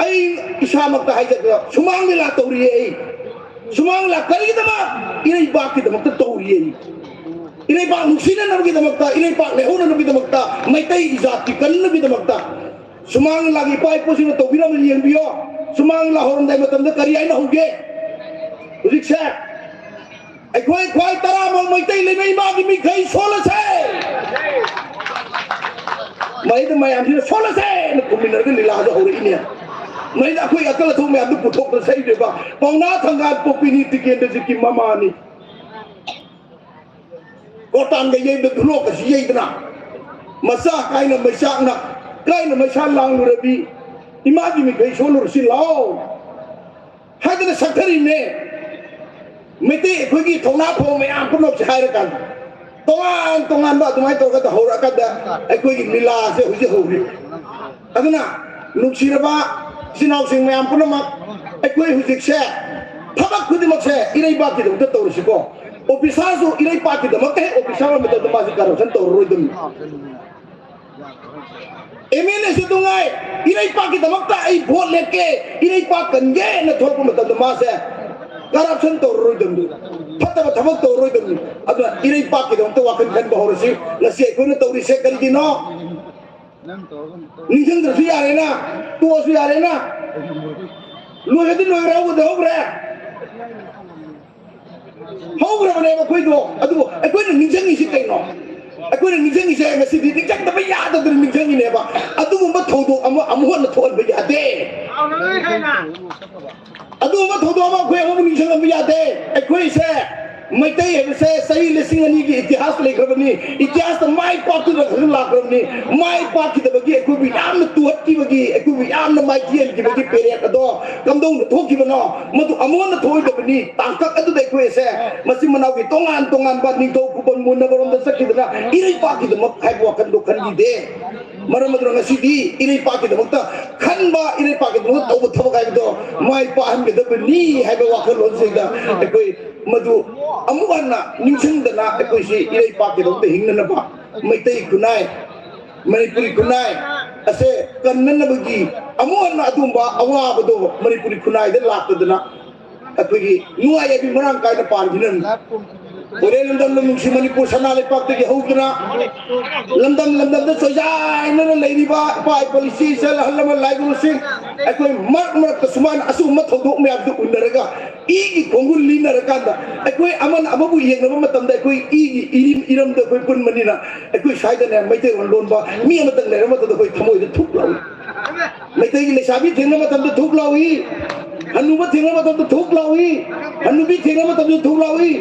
ꯑꯩ ꯏꯁꯥꯃꯛꯇ ꯍꯥꯏꯖꯒꯦ, ꯁꯨꯃꯥꯡ ꯂꯤꯂꯥ ꯇꯧꯔꯤꯌꯦ ꯑꯩ꯫ ꯁꯨꯃꯥꯡ ꯂꯤꯂꯥ ꯀꯔꯤꯒꯤꯗꯃꯛ? ꯏꯔꯩꯄꯥꯛꯀꯤꯗꯃꯛꯇ ꯇꯧꯔꯤꯌꯦ ꯑꯩ꯫ ꯏꯔꯩꯄꯥꯛ ꯅꯨꯡꯁꯤꯅꯅꯕꯒꯤꯗꯃꯛꯇ, ꯏꯔꯩꯄꯥꯛ ꯂꯩꯍꯧꯅꯅꯕꯒꯤꯗꯃꯛꯇ, ꯃꯩꯇꯩ ꯏꯖꯥꯇꯤ ꯀꯟꯅꯕꯒꯤꯗꯃꯛꯇ꯫ ꯁꯨꯃꯥꯡ ꯂꯤꯂꯥꯒꯤ ꯏꯄꯥ ꯏꯄꯨꯁꯤꯡꯅ ꯇꯧꯕꯤꯔꯝꯕ ꯌꯦꯡꯕꯤꯌꯣ꯫ ꯁꯨꯃꯥꯡ ꯂꯤꯂꯥ ꯍꯧꯔꯝꯗꯥꯏ ꯃꯇꯝꯗ ꯀꯔꯤ ꯍꯥꯏꯅ ꯍꯧꯒꯦ? ꯍꯧꯖꯤꯛꯁꯦ ꯑꯩꯈꯣꯏ ꯈ꯭ꯋꯥꯏ ꯇꯔꯥꯃꯨꯛ ꯃꯩꯇꯩ ꯂꯩꯃ ꯏꯃꯥꯒꯤ ꯃꯤꯈꯩ ꯁꯣꯜꯂꯁꯦ꯫ ꯃꯩꯗ ꯃꯌꯥꯝꯁꯤꯅ ꯁꯣꯜꯂꯁꯦꯅ ꯈꯨꯝꯃꯤꯟꯅꯔꯒ ꯂꯤꯂꯥꯁꯦ ꯍꯧꯔꯛꯏꯅꯦ꯫ ꯃꯩꯗ ꯑꯩꯈꯣꯏ ꯑꯀꯜ ꯑꯊꯧ ꯃꯌꯥꯝꯗꯨ ꯄꯨꯊꯣꯛꯇꯅ ꯁꯛꯏꯅꯦꯕ꯫ ꯄꯥꯎꯅꯥ ꯊꯪꯒꯥꯜ ꯄꯣꯛꯄꯤꯅꯤ ꯇꯤꯀꯦꯟꯗ꯭ꯔꯖꯤꯠꯀꯤ ꯃꯃꯥꯅꯤ꯫ ꯀꯣꯇꯥꯟꯒ ꯌꯩꯕ ꯙꯨꯂꯣꯛꯀꯁꯤ ꯌꯩꯗꯅ, ꯃꯆꯥ ꯀꯥꯏꯅ ꯃꯩꯆꯥꯛꯅ ꯀꯥꯏꯅ ꯃꯩꯁꯥ ꯂꯥꯡꯂꯨꯔꯕꯤ ꯏꯃꯥꯒꯤ ꯃꯤꯈꯩ ꯁꯣꯜꯂꯨꯔꯁꯤ ꯂꯥꯎ ꯍꯥꯏꯗꯅ ꯁꯛꯊꯔꯤꯕꯅꯦ꯫ ꯃꯩꯇꯩ ꯑꯩꯈꯣꯏꯒꯤ ꯊꯧꯅꯥ ꯐꯕ ꯃꯌꯥꯝ ꯄꯨꯝꯅꯃꯛꯁꯦ ꯍꯥꯏꯔꯀꯥꯟꯗ ꯇꯣꯉꯥꯟ ꯇꯣꯉꯥꯟꯕ ꯑꯗꯨꯃꯥꯏꯅ ꯇꯧꯔꯒ ꯍꯧꯔꯛꯑꯀꯥꯟꯗ ꯑꯩꯈꯣꯏꯒꯤ ꯂꯤꯂꯥꯁꯦ ꯍꯧꯖꯤꯛ ꯍꯧꯔꯤ꯫ ꯑꯗꯨꯅ ꯅꯨꯡꯁꯤꯔꯕ ꯏꯆꯤꯟ ꯏꯅꯥꯎꯁꯤꯡ ꯃꯌꯥꯝ ꯄꯨꯝꯅꯃꯛ, ꯑꯩꯈꯣꯏ ꯍꯧꯖꯤꯛꯁꯦ ꯊꯕꯛ ꯈꯨꯗꯤꯡꯃꯛꯁꯦ ꯏꯔꯩꯕꯥꯛꯀꯤꯗꯃꯛꯇ ꯇꯧꯔꯁꯤꯀꯣ꯫ ꯑꯣꯐꯤꯁꯥꯔꯁꯨ ꯏꯔꯩꯄꯥꯛꯀꯤꯗꯃꯛꯇ ꯍꯦꯛ ꯑꯣꯐꯤꯁꯥꯔ ꯑꯣꯏꯕ ꯃꯇꯝꯗ ꯃꯥꯁꯤ ꯀꯔꯞꯁꯟ ꯇꯧꯔꯔꯣꯏꯗꯕꯅꯤ꯫ ꯑꯦꯝ ꯑꯦꯜ ꯑꯦꯁꯨ ꯅꯨꯡꯉꯥꯏ, ꯏꯔꯩꯄꯥꯛꯀꯤꯗꯃꯛꯇ ꯑꯩ ꯚꯣꯠ ꯂꯦꯞꯀꯦ, ꯏꯔꯩꯄꯥꯛ ꯀꯟꯒꯦꯅ ꯊꯣꯛꯂꯛꯄ ꯃꯇꯝꯗ ꯃꯥꯁꯦ ꯀꯔꯞꯁꯟ ꯇꯧꯔꯔꯣꯏꯗꯕꯅꯤ, ꯐꯠꯇꯕ ꯊꯕꯛ ꯇꯧꯔꯔꯣꯏꯗꯕꯅꯤ꯫ ꯑꯗꯨꯅ ꯏꯔꯩꯄꯥꯛꯀꯤꯗꯃꯛꯇ ꯋꯥꯈꯜ ꯈꯟꯕ ꯍꯧꯔꯁꯤ꯫ ꯉꯁꯤ ꯑꯩꯈꯣꯏꯅ ꯇꯧꯔꯤꯁꯦ ꯀꯔꯤꯒꯤꯅꯣ? ꯅꯤꯡꯁꯤꯡꯗ꯭ꯔꯁꯨ ꯌꯥꯔꯦꯅ, ꯇꯣꯛꯑꯁꯨ ꯌꯥꯔꯦꯅ꯫ ꯂꯣꯏꯔꯗꯤ ꯂꯣꯏꯈ꯭ꯔꯦ, ꯍꯧꯕꯗꯤ ꯍꯧꯈ꯭ꯔꯦ꯫ ꯍꯧꯈ꯭ꯔꯕꯅꯦꯕ ꯑꯩꯈꯣꯏꯗꯣ꯫ ꯑꯗꯨꯕꯨ ꯑꯩꯈꯣꯏꯅ ꯅꯤꯡꯁꯤꯡꯉꯤꯁꯤ ꯀꯩꯅꯣ? ꯑꯩꯈꯣꯏꯅ ꯅꯤꯡꯁꯤꯡꯉꯤꯁꯦ ꯉꯁꯤꯗꯤ ꯅꯤꯡꯁꯤꯡꯗꯕ ꯌꯥꯗꯗꯅ ꯅꯤꯡꯁꯤꯡꯉꯤꯅꯦꯕ꯫ ꯑꯗꯨꯒꯨꯝꯕ ꯊꯧꯗꯣꯛ ꯑꯃ ꯑꯃꯨꯛ ꯍꯟꯅ ꯊꯣꯛꯍꯟꯕ ꯌꯥꯗꯦ꯫ ꯑꯗꯨꯒꯨꯝꯕ ꯊꯧꯗꯣꯛ ꯑꯃ ꯑꯩꯈꯣꯏ ꯑꯃꯨꯛ ꯅꯤꯡꯁꯤꯡꯍꯟꯕ ꯌꯥꯗꯦ꯫ ꯑꯩꯈꯣꯏꯁꯦ ꯃꯩꯇꯩ ꯍꯥꯏꯕꯁꯦ ꯆꯍꯤ ꯂꯤꯁꯤꯡ ꯑꯅꯤꯒꯤ ꯏꯇꯤꯍꯥꯁ ꯂꯩꯈ꯭ꯔꯕꯅꯤ꯫ ꯏꯇꯤꯍꯥꯁꯇ ꯃꯥꯏ ꯄꯥꯛꯇꯨꯅ ꯈꯛꯇ ꯂꯥꯛꯈ꯭ꯔꯕꯅꯤ꯫ ꯃꯥꯏ ꯄꯥꯛꯈꯤꯗꯕꯒꯤ, ꯑꯩꯈꯣꯏꯕꯨ ꯌꯥꯝꯅ ꯇꯨꯍꯠꯈꯤꯕꯒꯤ, ꯑꯩꯈꯣꯏꯕꯨ ꯌꯥꯝꯅ ꯃꯥꯏꯊꯤꯍꯟꯈꯤꯕꯒꯤ ꯄꯦꯔꯦꯠ ꯑꯗꯣ ꯀꯝꯗꯧꯅ ꯊꯣꯛꯈꯤꯕꯅꯣ? ꯃꯗꯨ ꯑꯃꯨꯛ ꯍꯟꯅ ꯊꯣꯛꯑꯣꯏꯗꯕꯅꯤ꯫ ꯇꯥꯡꯀꯛ ꯑꯗꯨꯗ ꯑꯩꯈꯣꯏ ꯑꯁꯦ ꯃꯆꯤꯟ ꯃꯅꯥꯎꯒꯤ ꯇꯣꯉꯥꯟ ꯇꯣꯉꯥꯟꯕ ꯅꯤꯡꯊꯧ ꯈꯨꯕꯝ ꯃꯨꯟꯅꯕꯔꯣꯝꯗ ꯆꯠꯈꯤꯗꯅ ꯏꯔꯩꯄꯥꯛꯀꯤꯗꯃꯛ ꯍꯥꯏꯕ ꯋꯥꯈꯜꯗꯣ ꯈꯟꯈꯤꯗꯦ꯫ ꯃꯔꯝ ꯑꯗꯨꯅ ꯉꯁꯤꯗꯤ ꯏꯔꯩꯄꯥꯛꯀꯤꯗꯃꯛꯇ ꯈꯟꯕ, ꯏꯔꯩꯄꯥꯛꯀꯤꯗꯃꯛꯇ ꯇꯧꯕ ꯊꯕꯛ ꯍꯥꯏꯕꯗꯣ ꯃꯥꯏ ꯄꯥꯛꯍꯟꯒꯗꯕꯅꯤ ꯍꯥꯏꯕ ꯋꯥꯈꯜꯂꯣꯟꯁꯤꯗ ꯑꯩꯈꯣꯏ ꯃꯗꯨ ꯑꯃꯨꯛ ꯍꯟꯅ ꯅꯤꯡꯁꯤꯡꯗꯅ ꯑꯩꯈꯣꯏꯁꯤ ꯏꯔꯩꯄꯥꯛꯀꯤꯗꯃꯛꯇ ꯍꯤꯡꯅꯅꯕ, ꯃꯩꯇꯩ ꯈꯨꯟꯅꯥꯏ, ꯃꯅꯤꯄꯨꯔꯤ ꯈꯨꯟꯅꯥꯏ ꯑꯁꯦ ꯀꯟꯅꯅꯕꯒꯤ ꯑꯃꯨꯛ ꯍꯟꯅ ꯑꯗꯨꯒꯨꯝꯕ ꯑꯋꯥꯕꯗꯣ ꯃꯅꯤꯄꯨꯔꯤ ꯈꯨꯟꯅꯥꯏꯗ ꯂꯥꯛꯇꯗꯅ ꯑꯩꯈꯣꯏꯒꯤ ꯅꯨꯡꯉꯥꯏ ꯌꯥꯏꯐꯤ ꯃꯔꯥꯡ ꯀꯥꯏꯅ ꯄꯥꯟꯈꯤꯅꯕ꯫ ꯍꯣꯔꯦꯟ ꯂꯝꯗꯝ ꯂꯝ ꯅꯨꯡꯁꯤ ꯃꯅꯤꯄꯨꯔ ꯁꯅꯥ ꯂꯩꯄꯥꯛꯇꯒꯤ ꯍꯧꯗꯨꯅ ꯂꯝꯗꯝ ꯂꯝꯗꯝꯗ ꯆꯣꯏꯖꯥꯏꯅꯅ ꯂꯩꯔꯤꯕ ꯏꯄꯥ ꯏꯄꯨ, ꯏꯆꯦ ꯏꯆꯜ, ꯑꯍꯜ ꯂꯃꯟ, ꯂꯥꯏꯒꯨꯔꯨꯁꯤꯡ, ꯑꯩꯈꯣꯏ ꯃꯔꯛ ꯃꯔꯛꯇ ꯁꯨꯃꯥꯏꯅ ꯑꯁꯤꯒꯨꯝꯕ ꯊꯧꯗꯣꯛ ꯃꯌꯥꯝꯗꯨ ꯎꯅꯔꯒ ꯏꯒꯤ ꯈꯣꯡꯒꯨꯜ ꯂꯤꯅꯔꯀꯥꯟꯗ ꯑꯩꯈꯣꯏ ꯑꯃꯅ ꯑꯃꯕꯨ ꯌꯦꯡꯅꯕ ꯃꯇꯝꯗ ꯑꯩꯈꯣꯏ ꯏꯒꯤ ꯏꯔꯤꯝ ꯏꯔꯝꯗ ꯑꯩꯈꯣꯏ ꯄꯨꯟꯕꯅꯤꯅ ꯑꯩꯈꯣꯏ ꯁ꯭ꯋꯥꯏꯗꯅꯦ ꯃꯩꯇꯩꯂꯣꯟ ꯂꯣꯟꯕ ꯃꯤ ꯑꯃꯇꯪ ꯂꯩꯔꯕ ꯃꯇꯝꯗ ꯑꯩꯈꯣꯏ ꯊꯃꯣꯏꯗ ꯊꯨꯛ ꯂꯥꯎꯏ꯫ ꯃꯩꯇꯩꯒꯤ ꯂꯩꯁꯥꯕꯤ ꯊꯦꯡꯅꯕ ꯃꯇꯝꯗ ꯊꯨꯛ ꯂꯥꯎꯏ꯫ ꯍꯅꯨꯕ ꯊꯦꯡꯅꯕ ꯃꯇꯝꯗ ꯊꯨꯛ ꯂꯥꯎꯏ꯫ ꯍꯅꯨꯕꯤ ꯊꯦꯡꯅꯕ ꯃꯇꯝꯗ ꯊꯨꯛ ꯂꯥꯎꯏ꯫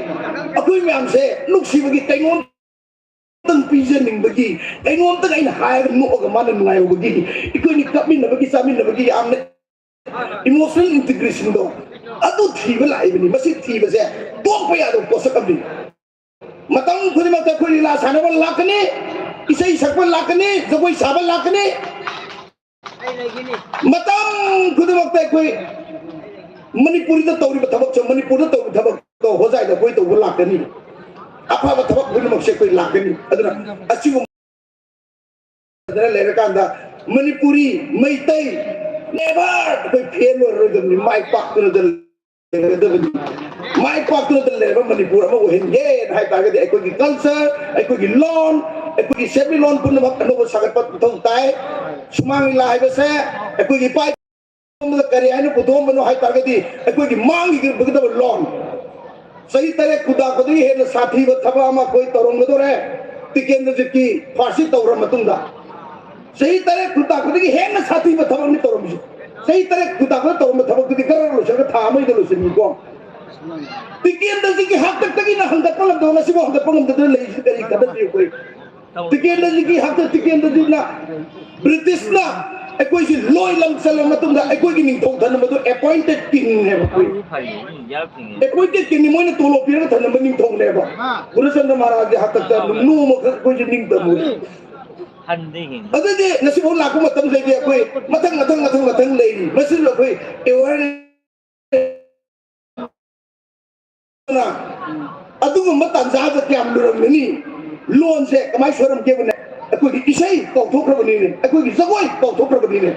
ꯑꯩꯈꯣꯏ ꯃꯌꯥꯝꯁꯦ ꯅꯨꯡꯁꯤꯕꯒꯤ ꯀꯩꯅꯣꯝꯇꯪ ꯄꯤꯖꯅꯤꯡꯕꯒꯤ, ꯀꯩꯅꯣꯝꯇꯪ ꯑꯩꯅ ꯍꯥꯏꯔꯒ ꯅꯣꯛꯑꯒ ꯃꯥꯅ ꯅꯨꯡꯉꯥꯏꯍꯧꯕꯒꯤ, ꯑꯩꯈꯣꯏꯅꯤ ꯀꯞꯃꯤꯟꯅꯕꯒꯤ ꯆꯥꯃꯤꯟꯅꯕꯒꯤ ꯌꯥꯝꯅ ꯏꯃꯣꯁꯅꯦꯜ ꯏꯟꯇꯤꯒ꯭ꯔꯦꯁꯟꯗꯣ ꯑꯗꯨ ꯊꯤꯕ ꯂꯥꯛꯏꯕꯅꯤ꯫ ꯃꯁꯤ ꯊꯤꯕꯁꯦ ꯇꯣꯛꯄ ꯌꯥꯗꯕ ꯄꯣꯠꯁꯛ ꯑꯃꯅꯤ꯫ ꯃꯇꯝ ꯈꯨꯗꯤꯡꯃꯛꯇ ꯑꯩꯈꯣꯏ ꯂꯤꯂꯥ ꯁꯥꯟꯅꯕ ꯂꯥꯛꯀꯅꯤ, ꯏꯁꯩ ꯁꯛꯄ ꯂꯥꯛꯀꯅꯤ, ꯖꯒꯣꯏ ꯁꯥꯕ ꯂꯥꯛꯀꯅꯤ꯫ ꯃꯇꯝ ꯈꯨꯗꯤꯡꯃꯛꯇ ꯑꯩꯈꯣꯏ ꯃꯅꯤꯄꯨꯔꯗ ꯇꯧꯔꯤꯕ ꯊꯕꯛꯁꯦ, ꯃꯅꯤꯄꯨꯔꯗ ꯇꯧꯔꯤꯕ ꯊꯕꯛꯇꯣ ꯍꯣꯖꯥꯏꯗ ꯑꯩꯈꯣꯏ ꯇꯧꯕ ꯂꯥꯛꯀꯅꯤ꯫ ꯑꯐꯕ ꯊꯕꯛ ꯄꯨꯝꯅꯃꯛꯁꯦ ꯑꯩꯈꯣꯏ ꯂꯥꯛꯀꯅꯤ꯫ ꯑꯗꯨꯅ ꯑꯁꯤꯒꯨꯝꯕ ꯂꯩꯔꯀꯥꯟꯗ ꯃꯅꯤꯄꯨꯔꯤ, ꯃꯩꯇꯩ, ꯅꯦꯚꯔ ꯑꯩꯈꯣꯏ ꯐꯦꯜ ꯑꯣꯏꯔꯔꯣꯏꯗꯕꯅꯤ, ꯃꯥꯏ ꯄꯥꯛꯇꯨꯅ ꯂꯩꯒꯗꯕꯅꯤ꯫ ꯃꯥꯏ ꯄꯥꯛꯇꯨꯅ ꯂꯩꯔꯕ ꯃꯅꯤꯄꯨꯔ ꯑꯃ ꯑꯣꯏꯍꯟꯒꯦꯅ ꯍꯥꯏ ꯇꯥꯔꯒꯗꯤ ꯑꯩꯈꯣꯏꯒꯤ ꯀꯜꯆꯔ, ꯑꯩꯈꯣꯏꯒꯤ ꯂꯣꯟ, ꯑꯩꯈꯣꯏꯒꯤ ꯁꯦꯟꯃꯤꯠꯂꯣꯟ ꯄꯨꯝꯅꯃꯛ ꯑꯅꯧꯕ ꯁꯥꯒꯠꯄ ꯃꯊꯧ ꯇꯥꯏ꯫ ꯁꯨꯃꯥꯡ ꯂꯤꯂꯥ ꯍꯥꯏꯕꯁꯦ ꯑꯩꯈꯣꯏꯒꯤ ꯏꯄꯥ ꯏꯄꯨꯅ ꯀꯔꯤ ꯍꯥꯏꯅ ꯄꯨꯊꯣꯛꯑꯝꯕꯅꯣ ꯍꯥꯏ ꯇꯥꯔꯒꯗꯤ ꯑꯩꯈꯣꯏꯒꯤ ꯃꯥꯡꯈꯤꯒꯗꯕ ꯂꯣꯟ꯫ ꯆꯍꯤ ꯇꯔꯦꯠ ꯈꯨꯟꯇꯥꯛꯄꯗꯒꯤ ꯍꯦꯟꯅ ꯁꯥꯊꯤꯕ ꯊꯕꯛ ꯑꯃ ꯑꯩꯈꯣꯏ ꯇꯧꯔꯝꯒꯗꯧꯔꯦ꯫ ꯇꯤꯀꯦꯟꯗ꯭ꯔꯖꯤꯠꯀꯤ ꯐꯥꯔꯁꯤ ꯇꯧꯔ ꯃꯇꯨꯡꯗ ꯆꯍꯤ ꯇꯔꯦꯠ ꯈꯨꯟꯇꯥꯛꯄꯗꯒꯤ ꯍꯦꯟꯅ ꯁꯥꯊꯤꯕ ꯊꯕꯛꯅꯤ ꯇꯧꯔꯝꯃꯤꯁꯦ꯫ ꯆꯍꯤ ꯇꯔꯦꯠ ꯈꯨꯟꯇꯥꯛꯄꯗ ꯇꯧꯔꯝꯕ ꯊꯕꯛꯇꯨꯗꯤ ꯈꯔ ꯂꯣꯏꯁꯤꯜꯂꯒ ꯊꯥ ꯑꯃꯒꯤꯗ ꯂꯣꯏꯁꯤꯟꯈꯤꯀꯣ꯫ ꯇꯤꯀꯦꯟꯗ꯭ꯔꯖꯤꯠꯀꯤ ꯍꯥꯛꯇꯛꯇꯒꯤꯅ ꯍꯪꯒꯠꯄ ꯉꯝꯗꯕ, ꯉꯁꯤꯐꯥꯎ ꯍꯪꯒꯠꯄ ꯉꯝꯗꯗꯅ ꯂꯩꯔꯤꯁꯤ ꯀꯔꯤ ꯀꯥꯟꯅꯗꯦ ꯑꯩꯈꯣꯏ? ꯇꯤꯀꯦꯟꯗ꯭ꯔꯖꯤꯠꯀꯤ ꯍꯥꯛꯇꯛ, ꯇꯤꯀꯦꯟꯗ꯭ꯔꯖꯤꯠꯅ, ꯕ꯭ꯔꯤꯇꯤꯁꯅ ꯑꯩꯈꯣꯏꯁꯤ ꯂꯣꯏ ꯂꯝ ꯆꯜꯂ ꯃꯇꯨꯡꯗ ꯑꯩꯈꯣꯏꯒꯤ ꯅꯤꯡꯊꯧ ꯊꯅꯝꯕꯗꯨ appointed kingꯅꯦꯕ ꯑꯩꯈꯣꯏ꯫ Appointed kingꯅꯤ, ꯃꯣꯏꯅ ꯇꯣꯂꯣꯞ ꯄꯤꯔꯒ ꯊꯅꯝꯕ ꯅꯤꯡꯊꯧꯅꯦꯕ꯫ ꯒꯨꯔꯨꯆꯟꯗ꯭ꯔ ꯃꯍꯥꯔꯥꯖꯒꯤ ꯍꯥꯛꯇꯛꯇ ꯅꯣꯡꯃꯈꯛ ꯑꯩꯈꯣꯏꯁꯨ ꯅꯤꯡꯇꯝꯃꯨ꯫ ꯑꯗꯨꯗꯤ ꯉꯁꯤꯐꯥꯎ ꯂꯥꯛꯄ ꯃꯇꯝꯗꯗꯤ ꯑꯩꯈꯣꯏ ꯃꯊꯪ, ꯃꯊꯪ, ꯃꯊꯪ, ꯃꯊꯪ ꯂꯩꯔꯤ꯫ ꯃꯁꯤꯁꯨ ꯑꯩꯈꯣꯏ awareness ꯑꯗꯨꯒꯨꯝꯕ ꯇꯥꯟꯖꯥꯗ ꯀꯌꯥꯝ ꯂꯨꯔꯝꯒꯅꯤ? ꯂꯣꯟꯁꯦ ꯀꯃꯥꯏꯅ ꯁꯣꯏꯔꯝꯒꯦꯕꯅꯦ? ꯑꯩꯈꯣꯏꯒꯤ ꯏꯁꯩ ꯀꯥꯎꯊꯣꯛꯈ꯭ꯔꯕꯅꯤꯅꯦ, ꯑꯩꯈꯣꯏꯒꯤ ꯖꯒꯣꯏ ꯀꯥꯎꯊꯣꯛꯈ꯭ꯔꯕꯅꯤꯅꯦ꯫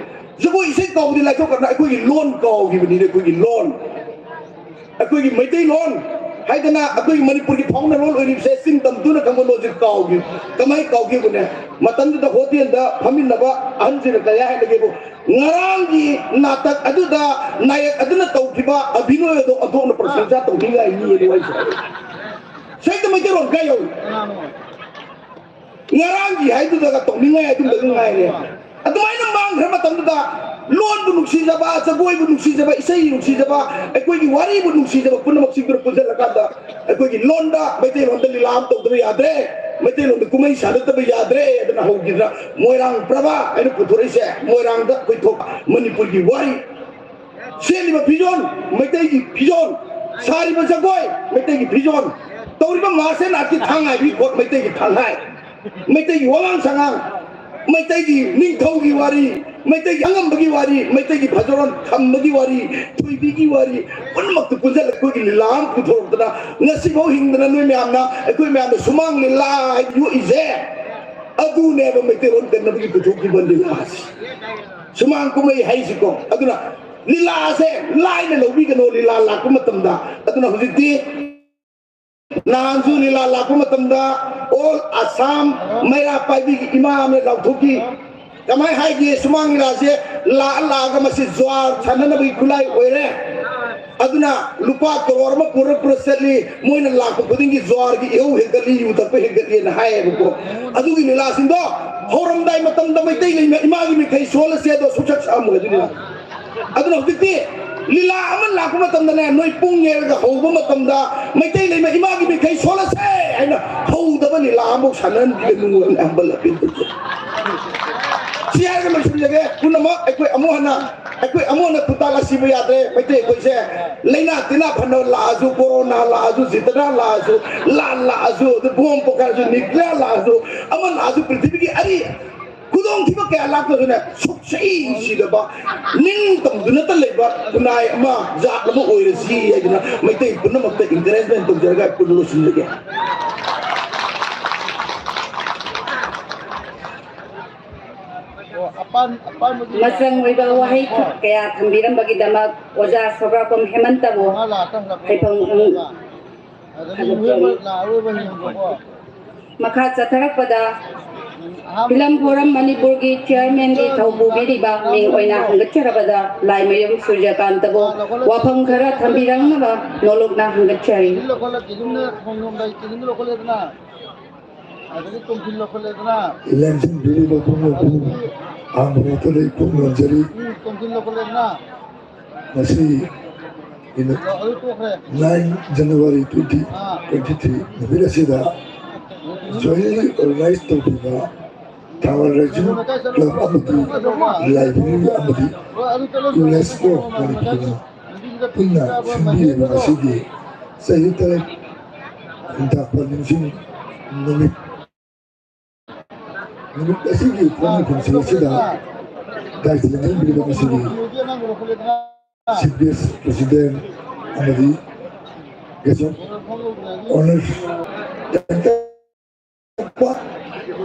ꯖꯒꯣꯏ ꯏꯁꯩ ꯀꯥꯎꯕꯗꯤ ꯂꯥꯏꯊꯣꯛꯈ꯭ꯔꯅ ꯑꯩꯈꯣꯏꯒꯤ ꯂꯣꯟ ꯀꯥꯎꯈꯤꯕꯅꯤꯅꯦ, ꯑꯩꯈꯣꯏꯒꯤ ꯂꯣꯟ꯫ ꯑꯩꯈꯣꯏꯒꯤ ꯃꯩꯇꯩꯂꯣꯟ ꯍꯥꯏꯗꯅ ꯑꯩꯈꯣꯏꯒꯤ ꯃꯅꯤꯄꯨꯔꯒꯤ ꯐꯥꯎꯅ ꯂꯣꯟ ꯑꯣꯏꯔꯤꯕꯁꯦ ꯆꯤꯡ ꯇꯝ ꯇꯨꯅ ꯈꯪꯕ ꯂꯣꯟꯁꯦ ꯀꯥꯎꯈꯤ꯫ ꯀꯃꯥꯏꯅ ꯀꯥꯎꯈꯤꯕꯅꯦ? ꯃꯇꯝꯗꯨꯗ ꯍꯣꯇꯦꯜꯗ ꯐꯝꯃꯤꯟꯅꯕ ꯑꯍꯟꯁꯤꯡꯅ ꯀꯌꯥ ꯍꯥꯏꯅꯒꯦꯕꯨ, ꯉꯔꯥꯡꯒꯤ ꯅꯥꯇꯛ ꯑꯗꯨꯗ ꯅꯥꯌꯛ ꯑꯗꯨꯅ ꯇꯧꯈꯤꯕ ꯑꯚꯤꯅꯣꯏ ꯑꯗꯣ ꯑꯣꯟꯊꯣꯛꯅ ꯄ꯭ꯔꯁꯪꯁꯥ ꯇꯧꯅꯤꯡꯉꯥꯏꯅꯤ ꯑꯗꯨ ꯋꯥꯔꯤꯁꯦ꯫ ꯁꯩꯇ ꯃꯩꯇꯩꯂꯣꯟ ꯀꯥꯏ ꯌꯧꯏ? ꯉꯔꯥꯡꯒꯤ ꯍꯥꯏꯗꯨꯗꯒ ꯇꯧꯅꯤꯡꯉꯥꯏ ꯑꯗꯨꯝꯕ ꯑꯗꯨꯝ ꯉꯥꯏꯔꯦ꯫ ꯑꯗꯨꯃꯥꯏꯅ ꯃꯥꯡꯈ꯭ꯔ ꯃꯇꯝꯗꯨꯗ ꯂꯣꯟꯕꯨ ꯅꯨꯡꯁꯤꯖꯕ, ꯖꯒꯣꯏꯕꯨ ꯅꯨꯡꯁꯤꯖꯕ, ꯏꯁꯩ ꯅꯨꯡꯁꯤꯖꯕ, ꯑꯩꯈꯣꯏꯒꯤ ꯋꯥꯔꯤꯕꯨ ꯅꯨꯡꯁꯤꯖꯕ ꯄꯨꯝꯅꯃꯛꯁꯤꯡꯗꯨꯅ ꯄꯨꯟꯁꯤꯜꯂꯀꯥꯟꯗ ꯑꯩꯈꯣꯏꯒꯤ ꯂꯣꯟꯗ, ꯃꯩꯇꯩꯂꯣꯟꯗ ꯂꯤꯂꯥ ꯑꯃ ꯇꯧꯗꯕ ꯌꯥꯗ꯭ꯔꯦ, ꯃꯩꯇꯩꯂꯣꯟꯗ ꯀꯨꯝꯍꯩ ꯁꯥꯟꯅꯗꯕ ꯌꯥꯗ꯭ꯔꯦ ꯑꯗꯨꯅ ꯍꯧꯈꯤꯗꯅ ꯃꯣꯏꯔꯥꯡ ꯄ꯭ꯔꯚꯥ ꯍꯥꯏꯅ ꯄꯨꯊꯣꯔꯛꯏꯁꯦ, ꯃꯣꯏꯔꯥꯡꯗ ꯑꯩꯈꯣꯏ ꯊꯣꯛꯄ ꯃꯅꯤꯄꯨꯔꯒꯤ ꯋꯥꯔꯤ꯫ ꯁꯦꯠꯂꯤꯕ ꯐꯤꯖꯣꯜ, ꯃꯩꯇꯩꯒꯤ ꯐꯤꯖꯣꯜ, ꯁꯥꯔꯤꯕ ꯖꯒꯣꯏ, ꯃꯩꯇꯩꯒꯤ ꯐꯤꯖꯣꯜ, ꯇꯧꯔꯤꯕ ꯃꯥꯔꯁꯦꯜ ꯑꯥꯔꯠꯀꯤ ꯊꯥꯡ ꯍꯥꯏꯕꯤ ꯈꯣꯠ, ꯃꯩꯇꯩꯒꯤ ꯊꯥꯡꯍꯥꯏ, ꯃꯩꯇꯩꯒꯤ ꯋꯥꯉꯥꯡ ꯁꯉꯥꯡ, ꯃꯩꯇꯩꯒꯤ ꯅꯤꯡꯊꯧꯒꯤ ꯋꯥꯔꯤ, ꯃꯩꯇꯩꯒꯤ ꯑꯉꯝꯕꯒꯤ ꯋꯥꯔꯤ, ꯃꯩꯇꯩꯒꯤ ꯐꯖꯔꯣꯟ ꯈꯝꯕꯒꯤ ꯋꯥꯔꯤ, ꯊꯣꯏꯕꯤꯒꯤ ꯋꯥꯔꯤ, ꯄꯨꯝꯅꯃꯛꯇꯨ ꯄꯨꯟꯁꯤꯜꯂꯒ ꯑꯩꯈꯣꯏꯒꯤ ꯂꯤꯂꯥ ꯑꯃ ꯄꯨꯊꯣꯔꯛꯇꯅ ꯉꯁꯤꯐꯥꯎ ꯍꯤꯡꯗꯅ ꯅꯣꯏ ꯃꯌꯥꯝꯅ, ꯑꯩꯈꯣꯏ ꯃꯌꯥꯝꯅ ꯁꯨꯃꯥꯡ ꯂꯤꯂꯥ ꯍꯥꯏꯅ ꯌꯣꯛꯏꯁꯦ꯫ ꯑꯗꯨꯅꯦꯕ ꯃꯩꯇꯩꯂꯣꯟ ꯀꯟꯅꯕꯒꯤ ꯄꯨꯊꯣꯛꯈꯤꯕ ꯂꯤꯂꯥꯁꯦ꯫ ꯁꯨꯃꯥꯡ ꯀꯨꯝꯍꯩ ꯍꯥꯏꯁꯤꯀꯣ꯫ ꯑꯗꯨꯅ ꯂꯤꯂꯥꯁꯦ ꯂꯥꯏꯅ ꯂꯧꯕꯤꯒꯅꯣ, ꯂꯤꯂꯥ ꯂꯥꯛꯄ ꯃꯇꯝꯗ꯫ ꯑꯗꯨꯅ ꯍꯧꯖꯤꯛꯇꯤ, ꯅꯍꯥꯟꯁꯨ ꯂꯤꯂꯥ ꯂꯥꯛꯄ ꯃꯇꯝꯗ ꯑꯣꯜ ꯑꯁꯥꯝ ꯃꯩꯔꯥ ꯄꯥꯏꯕꯤꯒꯤ ꯏꯃꯥ ꯑꯃꯅ ꯂꯥꯎꯊꯣꯛꯈꯤ꯫ ꯀꯃꯥꯏ ꯍꯥꯏꯒꯦ, ꯁꯨꯃꯥꯡ ꯂꯤꯂꯥꯁꯦ ꯂꯥꯛꯑ ꯂꯥꯛꯑꯒ ꯃꯁꯤ ꯖ꯭ꯋꯥꯔ ꯁꯥꯟꯅꯅꯕꯒꯤ ꯈꯨꯠꯂꯥꯏ ꯑꯣꯏꯔꯦ꯫ ꯑꯗꯨꯅ ꯂꯨꯄꯥ ꯀꯔꯣꯔ ꯑꯃ ꯄꯨꯔ ꯄꯨꯔ ꯆꯠꯂꯤ, ꯃꯣꯏꯅ ꯂꯥꯛꯄ ꯈꯨꯗꯤꯡꯒꯤ ꯖ꯭ꯋꯥꯔꯒꯤ ꯏꯍꯧ ꯍꯦꯟꯒꯠꯂꯤ, ꯌꯨ ꯊꯛꯄ ꯍꯦꯟꯒꯠꯂꯤꯅ ꯍꯥꯏꯌꯦꯕꯀꯣ꯫ ꯑꯗꯨꯒꯤ ꯂꯤꯂꯥꯁꯤꯡꯗꯣ ꯍꯧꯔꯝꯗꯥꯏ ꯃꯇꯝꯗ ꯃꯩꯇꯩ ꯂꯩꯃ ꯏꯃꯥꯒꯤ ꯃꯤꯈꯩ ꯁꯣꯜꯂꯁꯦ ꯑꯗꯣ ꯁꯨꯛꯁꯛ ꯁꯛꯑꯝꯃꯣꯏ ꯑꯗꯨ ꯂꯤꯂꯥ꯫ ꯑꯗꯨꯅ ꯍꯧꯖꯤꯛꯇꯤ ꯂꯤꯂꯥ ꯑꯃ ꯂꯥꯛꯄ ꯃꯇꯝꯗꯅꯦ, ꯅꯣꯏ ꯄꯨꯡ ꯌꯦꯛꯂꯒ ꯍꯧꯕ ꯃꯇꯝꯗ ꯃꯩꯇꯩ ꯂꯩꯃ ꯏꯃꯥꯒꯤ ꯃꯤꯈꯩ ꯁꯣꯜꯂꯁꯦ ꯍꯥꯏꯅ ꯍꯧꯗꯕ ꯂꯤꯂꯥ ꯑꯃꯐꯥꯎ ꯁꯥꯟꯅꯍꯟꯕꯤꯒꯅꯨ ꯍꯥꯏꯅ ꯍꯝꯕꯜ ꯑꯄꯤꯜ ꯇꯧꯖꯔꯤ꯫ ꯁꯤ ꯍꯥꯏꯔꯒ ꯂꯣꯏꯁꯤꯟꯖꯒꯦ꯫ ꯄꯨꯝꯅꯃꯛ ꯑꯩꯈꯣꯏ ꯑꯃꯨꯛ ꯍꯟꯅ, ꯑꯩꯈꯣꯏ ꯑꯃꯨꯛ ꯍꯟꯅ ꯈꯨꯇꯥꯛ ꯑꯁꯤꯕ ꯌꯥꯗ꯭ꯔꯦ꯫ ꯃꯩꯇꯩ ꯑꯩꯈꯣꯏꯁꯦ ꯂꯥꯏꯅꯥ ꯇꯤꯟꯅꯥ ꯐꯅ ꯂꯥꯛꯑꯁꯨ, ꯀꯣꯔꯣꯅꯥ ꯂꯥꯛꯑꯁꯨ, ꯖꯤꯇꯅꯥ ꯂꯥꯛꯑꯁꯨ, ꯂꯥꯟ ꯂꯥꯛꯑꯁꯨ, ꯑꯗꯨ ꯕꯣꯝ ꯄꯣꯈꯥꯏꯔꯁꯨ, ꯅ꯭ꯌꯨꯀ꯭ꯂꯤꯌꯥꯔ ꯂꯥꯛꯑꯁꯨ, ꯑꯃ ꯂꯥꯛꯑꯁꯨ, ꯄ꯭ꯔꯤꯊꯤꯕꯤꯒꯤ ꯑꯔꯤ ꯈꯨꯗꯣꯡꯊꯤꯕ ꯀꯌꯥ ꯂꯥꯛꯄꯗꯨꯅ ꯁꯨꯛꯁꯤ ꯁꯤꯗꯕ, ꯅꯤꯡꯇꯝꯗꯨꯅꯇ ꯂꯩꯕ ꯈꯨꯟꯅꯥꯏ ꯑꯃ, ꯖꯥꯠ ꯑꯃ ꯑꯣꯏꯔꯁꯤ ꯍꯥꯏꯗꯅ ꯃꯩꯇꯩ ꯄꯨꯝꯅꯃꯛꯇ encouragement ꯇꯧꯖꯔꯒ ꯑꯩ ꯄꯨꯟꯅ ꯂꯣꯏꯁꯤꯟꯖꯒꯦ꯫ ꯃꯆꯪ ꯑꯣꯏꯕ ꯋꯥꯍꯩ ꯀꯌꯥ ꯊꯝꯕꯤꯔꯝꯕꯒꯤꯗꯃꯛ ꯑꯣꯖꯥ ꯁꯣꯒ꯭ꯔꯥꯛꯄꯝ ꯍꯦꯃꯟꯇꯕꯨ ꯍꯥꯏꯐꯝ ꯃꯈꯥ ꯆꯠꯊꯔꯛꯄꯗ ꯐꯤꯂꯝ ꯐꯣꯔꯝ ꯃꯅꯤꯄꯨꯔꯒꯤ ꯆꯤꯌꯔꯃꯦꯟꯒꯤ ꯊꯧꯄꯨꯕꯤꯔꯤꯕ ꯃꯤꯡ ꯑꯣꯏꯅ ꯍꯪꯒꯠꯆꯔꯕꯗ ꯂꯥꯏꯃꯌꯨꯝ ꯁꯨꯔꯖꯀꯥꯟꯇꯕꯨ ꯋꯥꯐꯝ ꯈꯔ ꯊꯝꯕꯤꯔꯛꯅꯕ ꯅꯣꯂꯨꯛꯅ ꯍꯪꯒꯠꯆꯔꯤ꯫ ꯑꯗꯒꯤ ꯇꯨꯝꯁꯤꯜ ꯂꯧꯈꯠꯂꯦꯗꯅ꯫ ꯂꯦꯡꯁꯤꯟꯕꯤꯔꯤꯕ ꯄꯨꯝꯅꯃꯛꯄꯨ ꯑꯍꯥꯟꯕ ꯃꯛꯇꯗ ꯑꯩ ꯄꯨꯛꯅꯤꯡ ꯅꯨꯡꯁꯤ꯫ ꯉꯁꯤ ꯅꯨꯃꯤꯠ nine January twenty twenty three ꯅꯨꯃꯤꯠ ꯑꯁꯤꯗ jointly organize ꯇꯧꯈꯤꯕ ꯊꯥꯕꯜ ꯔꯥꯏꯖꯤꯡ ꯀ꯭ꯂꯕ ꯑꯃꯗꯤ ꯂꯥꯏꯕ꯭ꯔꯦꯔꯤ ꯑꯃꯗꯤ ꯌꯨꯅꯦꯁꯀꯣ ꯃꯅꯤꯄꯨꯔꯅ ꯄꯨꯟꯅ ꯁꯤꯟꯕꯤꯔꯤꯕ ꯉꯁꯤꯒꯤ ꯆꯍꯤ ꯇꯔꯦꯠ ꯈꯨꯟꯇꯥꯛꯄ ꯅꯤꯡꯁꯤꯡ ꯅꯨꯃꯤꯠ, ꯅꯨꯃꯤꯠ ꯑꯁꯤꯒꯤ ꯄꯣꯠꯅ ꯀꯨꯝꯁꯤ ꯑꯁꯤꯗ ꯗꯥꯏꯇ ꯂꯦꯡꯁꯤꯟꯕꯤꯔꯤꯕ ꯉꯁꯤꯒꯤ ꯁꯤ ꯕꯤ ꯑꯦꯁ ꯄ꯭ꯔꯁꯤꯗꯦꯟ ꯑꯃꯗꯤ ꯒꯦꯁ ꯑꯣꯐ ꯑꯣꯅꯔ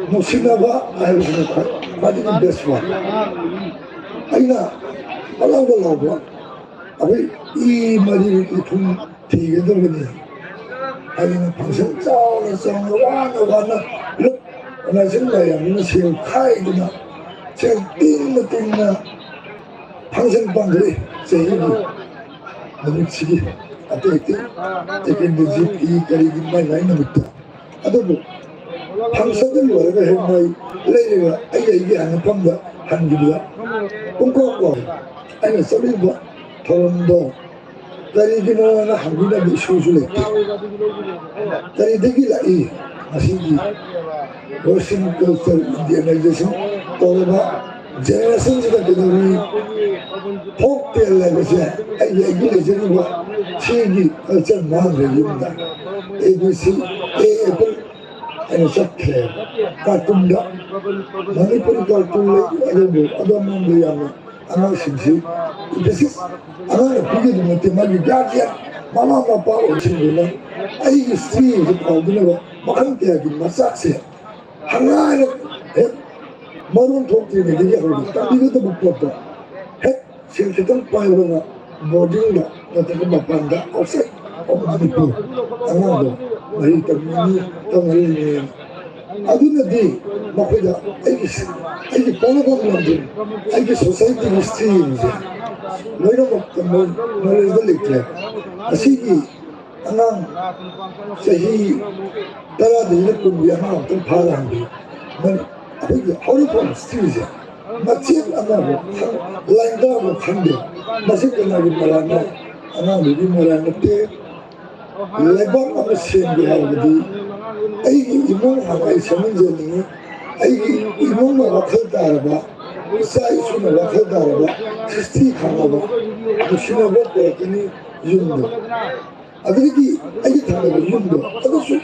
ꯅꯨꯡꯁꯤꯅꯕ ꯍꯥꯏꯕꯁꯤꯅ ꯈ꯭ꯋꯥꯏꯗꯒꯤ best one꯫ ꯑꯩꯅ ꯑꯂꯥꯎꯕ ꯂꯥꯎꯕ ꯑꯩꯈꯣꯏ ꯏ ꯃꯔꯤ ꯏꯐꯨꯟ ꯊꯤꯒꯗꯕꯅꯤ ꯍꯥꯏꯗꯅ function ꯆꯥꯎꯅ ꯆꯥꯎꯅ ꯋꯥꯅ ꯋꯥꯅ ꯂꯨꯞ ꯑꯣꯔꯒꯅꯥꯏꯖꯦꯁꯟ ꯃꯌꯥꯝꯗꯨꯅ ꯁꯦꯜ ꯈꯥꯏꯗꯅ ꯁꯦꯜ ꯇꯤꯡꯅ ꯇꯤꯡꯅ function ꯄꯥꯡꯊꯣꯛꯏ꯫ ꯆꯍꯤꯒꯤ ꯅꯨꯃꯤꯠꯁꯤꯒꯤ ꯑꯇꯩ ꯑꯇꯩ ꯇꯦꯛꯅꯣꯂꯣꯖꯤꯒꯤ ꯀꯔꯤꯒꯤ ꯃꯥꯏ ꯃꯥꯏ ꯅꯨꯃꯤꯠꯇ꯫ ꯑꯗꯨꯕꯨ function ꯂꯣꯏꯔꯒ ꯍꯦꯛ ꯃꯣꯏ ꯂꯩꯔꯤꯕ ꯑꯩ ꯑꯩꯒꯤ ꯍꯟꯐꯝꯗ ꯍꯟꯈꯤꯕꯗ ꯄꯨꯡꯀꯥꯎ ꯀꯥꯎꯏ꯫ ꯑꯩꯅ ꯆꯠꯂꯤꯕ ꯊꯧꯔꯝꯗꯣ ꯀꯔꯤꯒꯤꯅꯣꯅ ꯍꯪꯕꯤꯅꯕ ꯏꯁꯨꯁꯨ ꯂꯩꯇꯦ꯫ ꯀꯔꯤꯗꯒꯤ ꯂꯥꯛꯏ? ꯃꯁꯤꯒꯤ ꯋꯦꯁꯇꯔꯟ ꯀꯜꯆꯔ ꯏꯟꯗꯤꯌꯥꯅꯥꯏꯖꯦꯁꯟ ꯇꯧꯔꯕ ꯖꯦꯅꯦꯔꯦꯁꯟꯁꯤꯗ ꯀꯩꯗꯧꯔꯤ? ꯐꯣꯛ ꯇꯦꯜ ꯍꯥꯏꯕꯁꯦ ꯑꯩꯒꯤ ꯑꯩꯒꯤ ꯂꯩꯖꯔꯤꯕ ꯁꯤꯒꯤ ꯀꯜꯆꯔ ꯃꯥꯡꯈ꯭ꯔꯦ꯫ ꯌꯨꯝꯗ A B C A apple ꯑꯩꯅ ꯆꯠꯈ꯭ꯔꯦ꯫ ꯀꯥꯔꯇꯨꯟꯗ ꯃꯅꯤꯄꯨꯔꯤ ꯀꯥꯔꯇꯨꯟ ꯂꯩ, ꯑꯗꯨꯕꯨ ꯑꯗꯣꯝꯂꯣꯝꯗ ꯌꯥꯝꯅ ꯑꯉꯥꯡꯁꯤꯡꯁꯤ ꯏꯝꯐꯦꯁꯤꯁ ꯑꯉꯥꯡꯅ ꯄꯤꯒꯗꯕ ꯅꯠꯇꯦ, ꯃꯥꯒꯤ ꯒꯥꯔꯖꯤꯌꯟ, ꯃꯃꯥ ꯃꯄꯥ ꯑꯣꯏꯁꯤꯡꯗꯨꯅ ꯑꯩꯒꯤ ꯁ꯭ꯇꯔꯤꯁꯤ ꯀꯥꯎꯗꯅꯕ ꯃꯈꯜ ꯀꯌꯥꯒꯤ ꯃꯆꯥꯛꯁꯦ ꯍꯪꯒꯥꯏꯅ ꯍꯦꯛ ꯃꯔꯣꯟ ꯊꯣꯛꯇ꯭ꯔꯤꯉꯩꯗꯒꯤ ꯍꯧꯅ ꯇꯝꯕꯤꯒꯗꯕ ꯄꯣꯠꯇꯣ ꯍꯦꯛ ꯁꯦꯜ ꯈꯤꯇꯪ ꯄꯥꯏꯕꯅ ꯕꯣꯔꯗꯤꯡꯗ ꯅꯠꯇ꯭ꯔꯒ ꯃꯄꯥꯟꯗ ꯑꯥꯎꯠꯁꯥꯏꯠ ꯑꯣꯐ ꯃꯅꯤꯄꯨꯔ ꯑꯉꯥꯡꯗꯣ ꯃꯍꯩ ꯇꯝꯕꯤꯅꯤ, ꯇꯝꯍꯜꯂꯤꯅꯦꯅ꯫ ꯑꯗꯨꯅꯗꯤ ꯃꯈꯣꯏꯗ ꯑꯩꯒꯤ ꯑꯩꯒꯤ ꯄꯣꯛꯅꯐꯝ ꯂꯝꯗꯝ, ꯑꯩꯒꯤ ꯁꯣꯁꯥꯏꯇꯤꯒꯤ ꯍꯤꯁꯇ꯭ꯔꯤ ꯌꯦꯡꯕꯁꯦ ꯂꯣꯏꯅꯃꯛ ꯀꯩꯅꯣ ꯅꯣꯂꯦꯖꯇ ꯂꯩꯇ꯭ꯔꯦ꯫ ꯉꯁꯤꯒꯤ ꯑꯉꯥꯡ ꯆꯍꯤ ꯇꯔꯥꯗꯒꯤꯅ ꯀꯨꯟꯒꯤ ꯑꯉꯥꯡ ꯑꯃꯇꯪ ꯐꯥꯔꯒ ꯍꯪꯕꯤꯌꯨ꯫ ꯃꯅꯤ-, ꯑꯩꯈꯣꯏꯒꯤ ꯍꯧꯔꯛꯐꯝ ꯍꯤꯁꯇ꯭ꯔꯤꯁꯦ ꯃꯆꯦꯠ ꯑꯃꯕꯨ ꯈꯪ-, ꯂꯥꯏꯟꯗꯥꯕꯨ ꯈꯪꯗꯦ꯫ ꯃꯁꯤ ꯀꯅꯥꯒꯤ ꯃꯔꯥꯜꯅꯣ? ꯑꯉꯥꯡꯗꯨꯒꯤ ꯃꯔꯥꯜ ꯅꯠꯇꯦ꯫ ꯂꯩꯕꯥꯛ ꯑꯃ ꯁꯦꯝꯒꯦ ꯍꯥꯏꯔꯕꯗꯤ ꯑꯩꯒꯤ ꯏꯃꯨꯡ ꯍꯥꯟꯅ ꯑꯩ ꯁꯦꯝꯍꯟꯖꯅꯤꯡꯉꯤ꯫ ꯑꯩꯒꯤ ꯏꯃꯨꯡꯅ ꯋꯥꯈꯜ ꯇꯥꯔꯕ, ꯏꯆꯥ ꯏꯁꯨꯅ ꯋꯥꯈꯜ ꯇꯥꯔꯕ, ꯍꯤꯁꯇ꯭ꯔꯤ ꯈꯪꯉꯕ, ꯅꯨꯡꯁꯤꯅꯕ ꯄꯨꯔꯛꯀꯅꯤ ꯌꯨꯝꯗ꯫ ꯑꯗꯨꯗꯒꯤ ꯑꯩꯒꯤ ꯊꯪꯅꯕ ꯌꯨꯝꯗꯣ ꯑꯗꯨꯁꯨ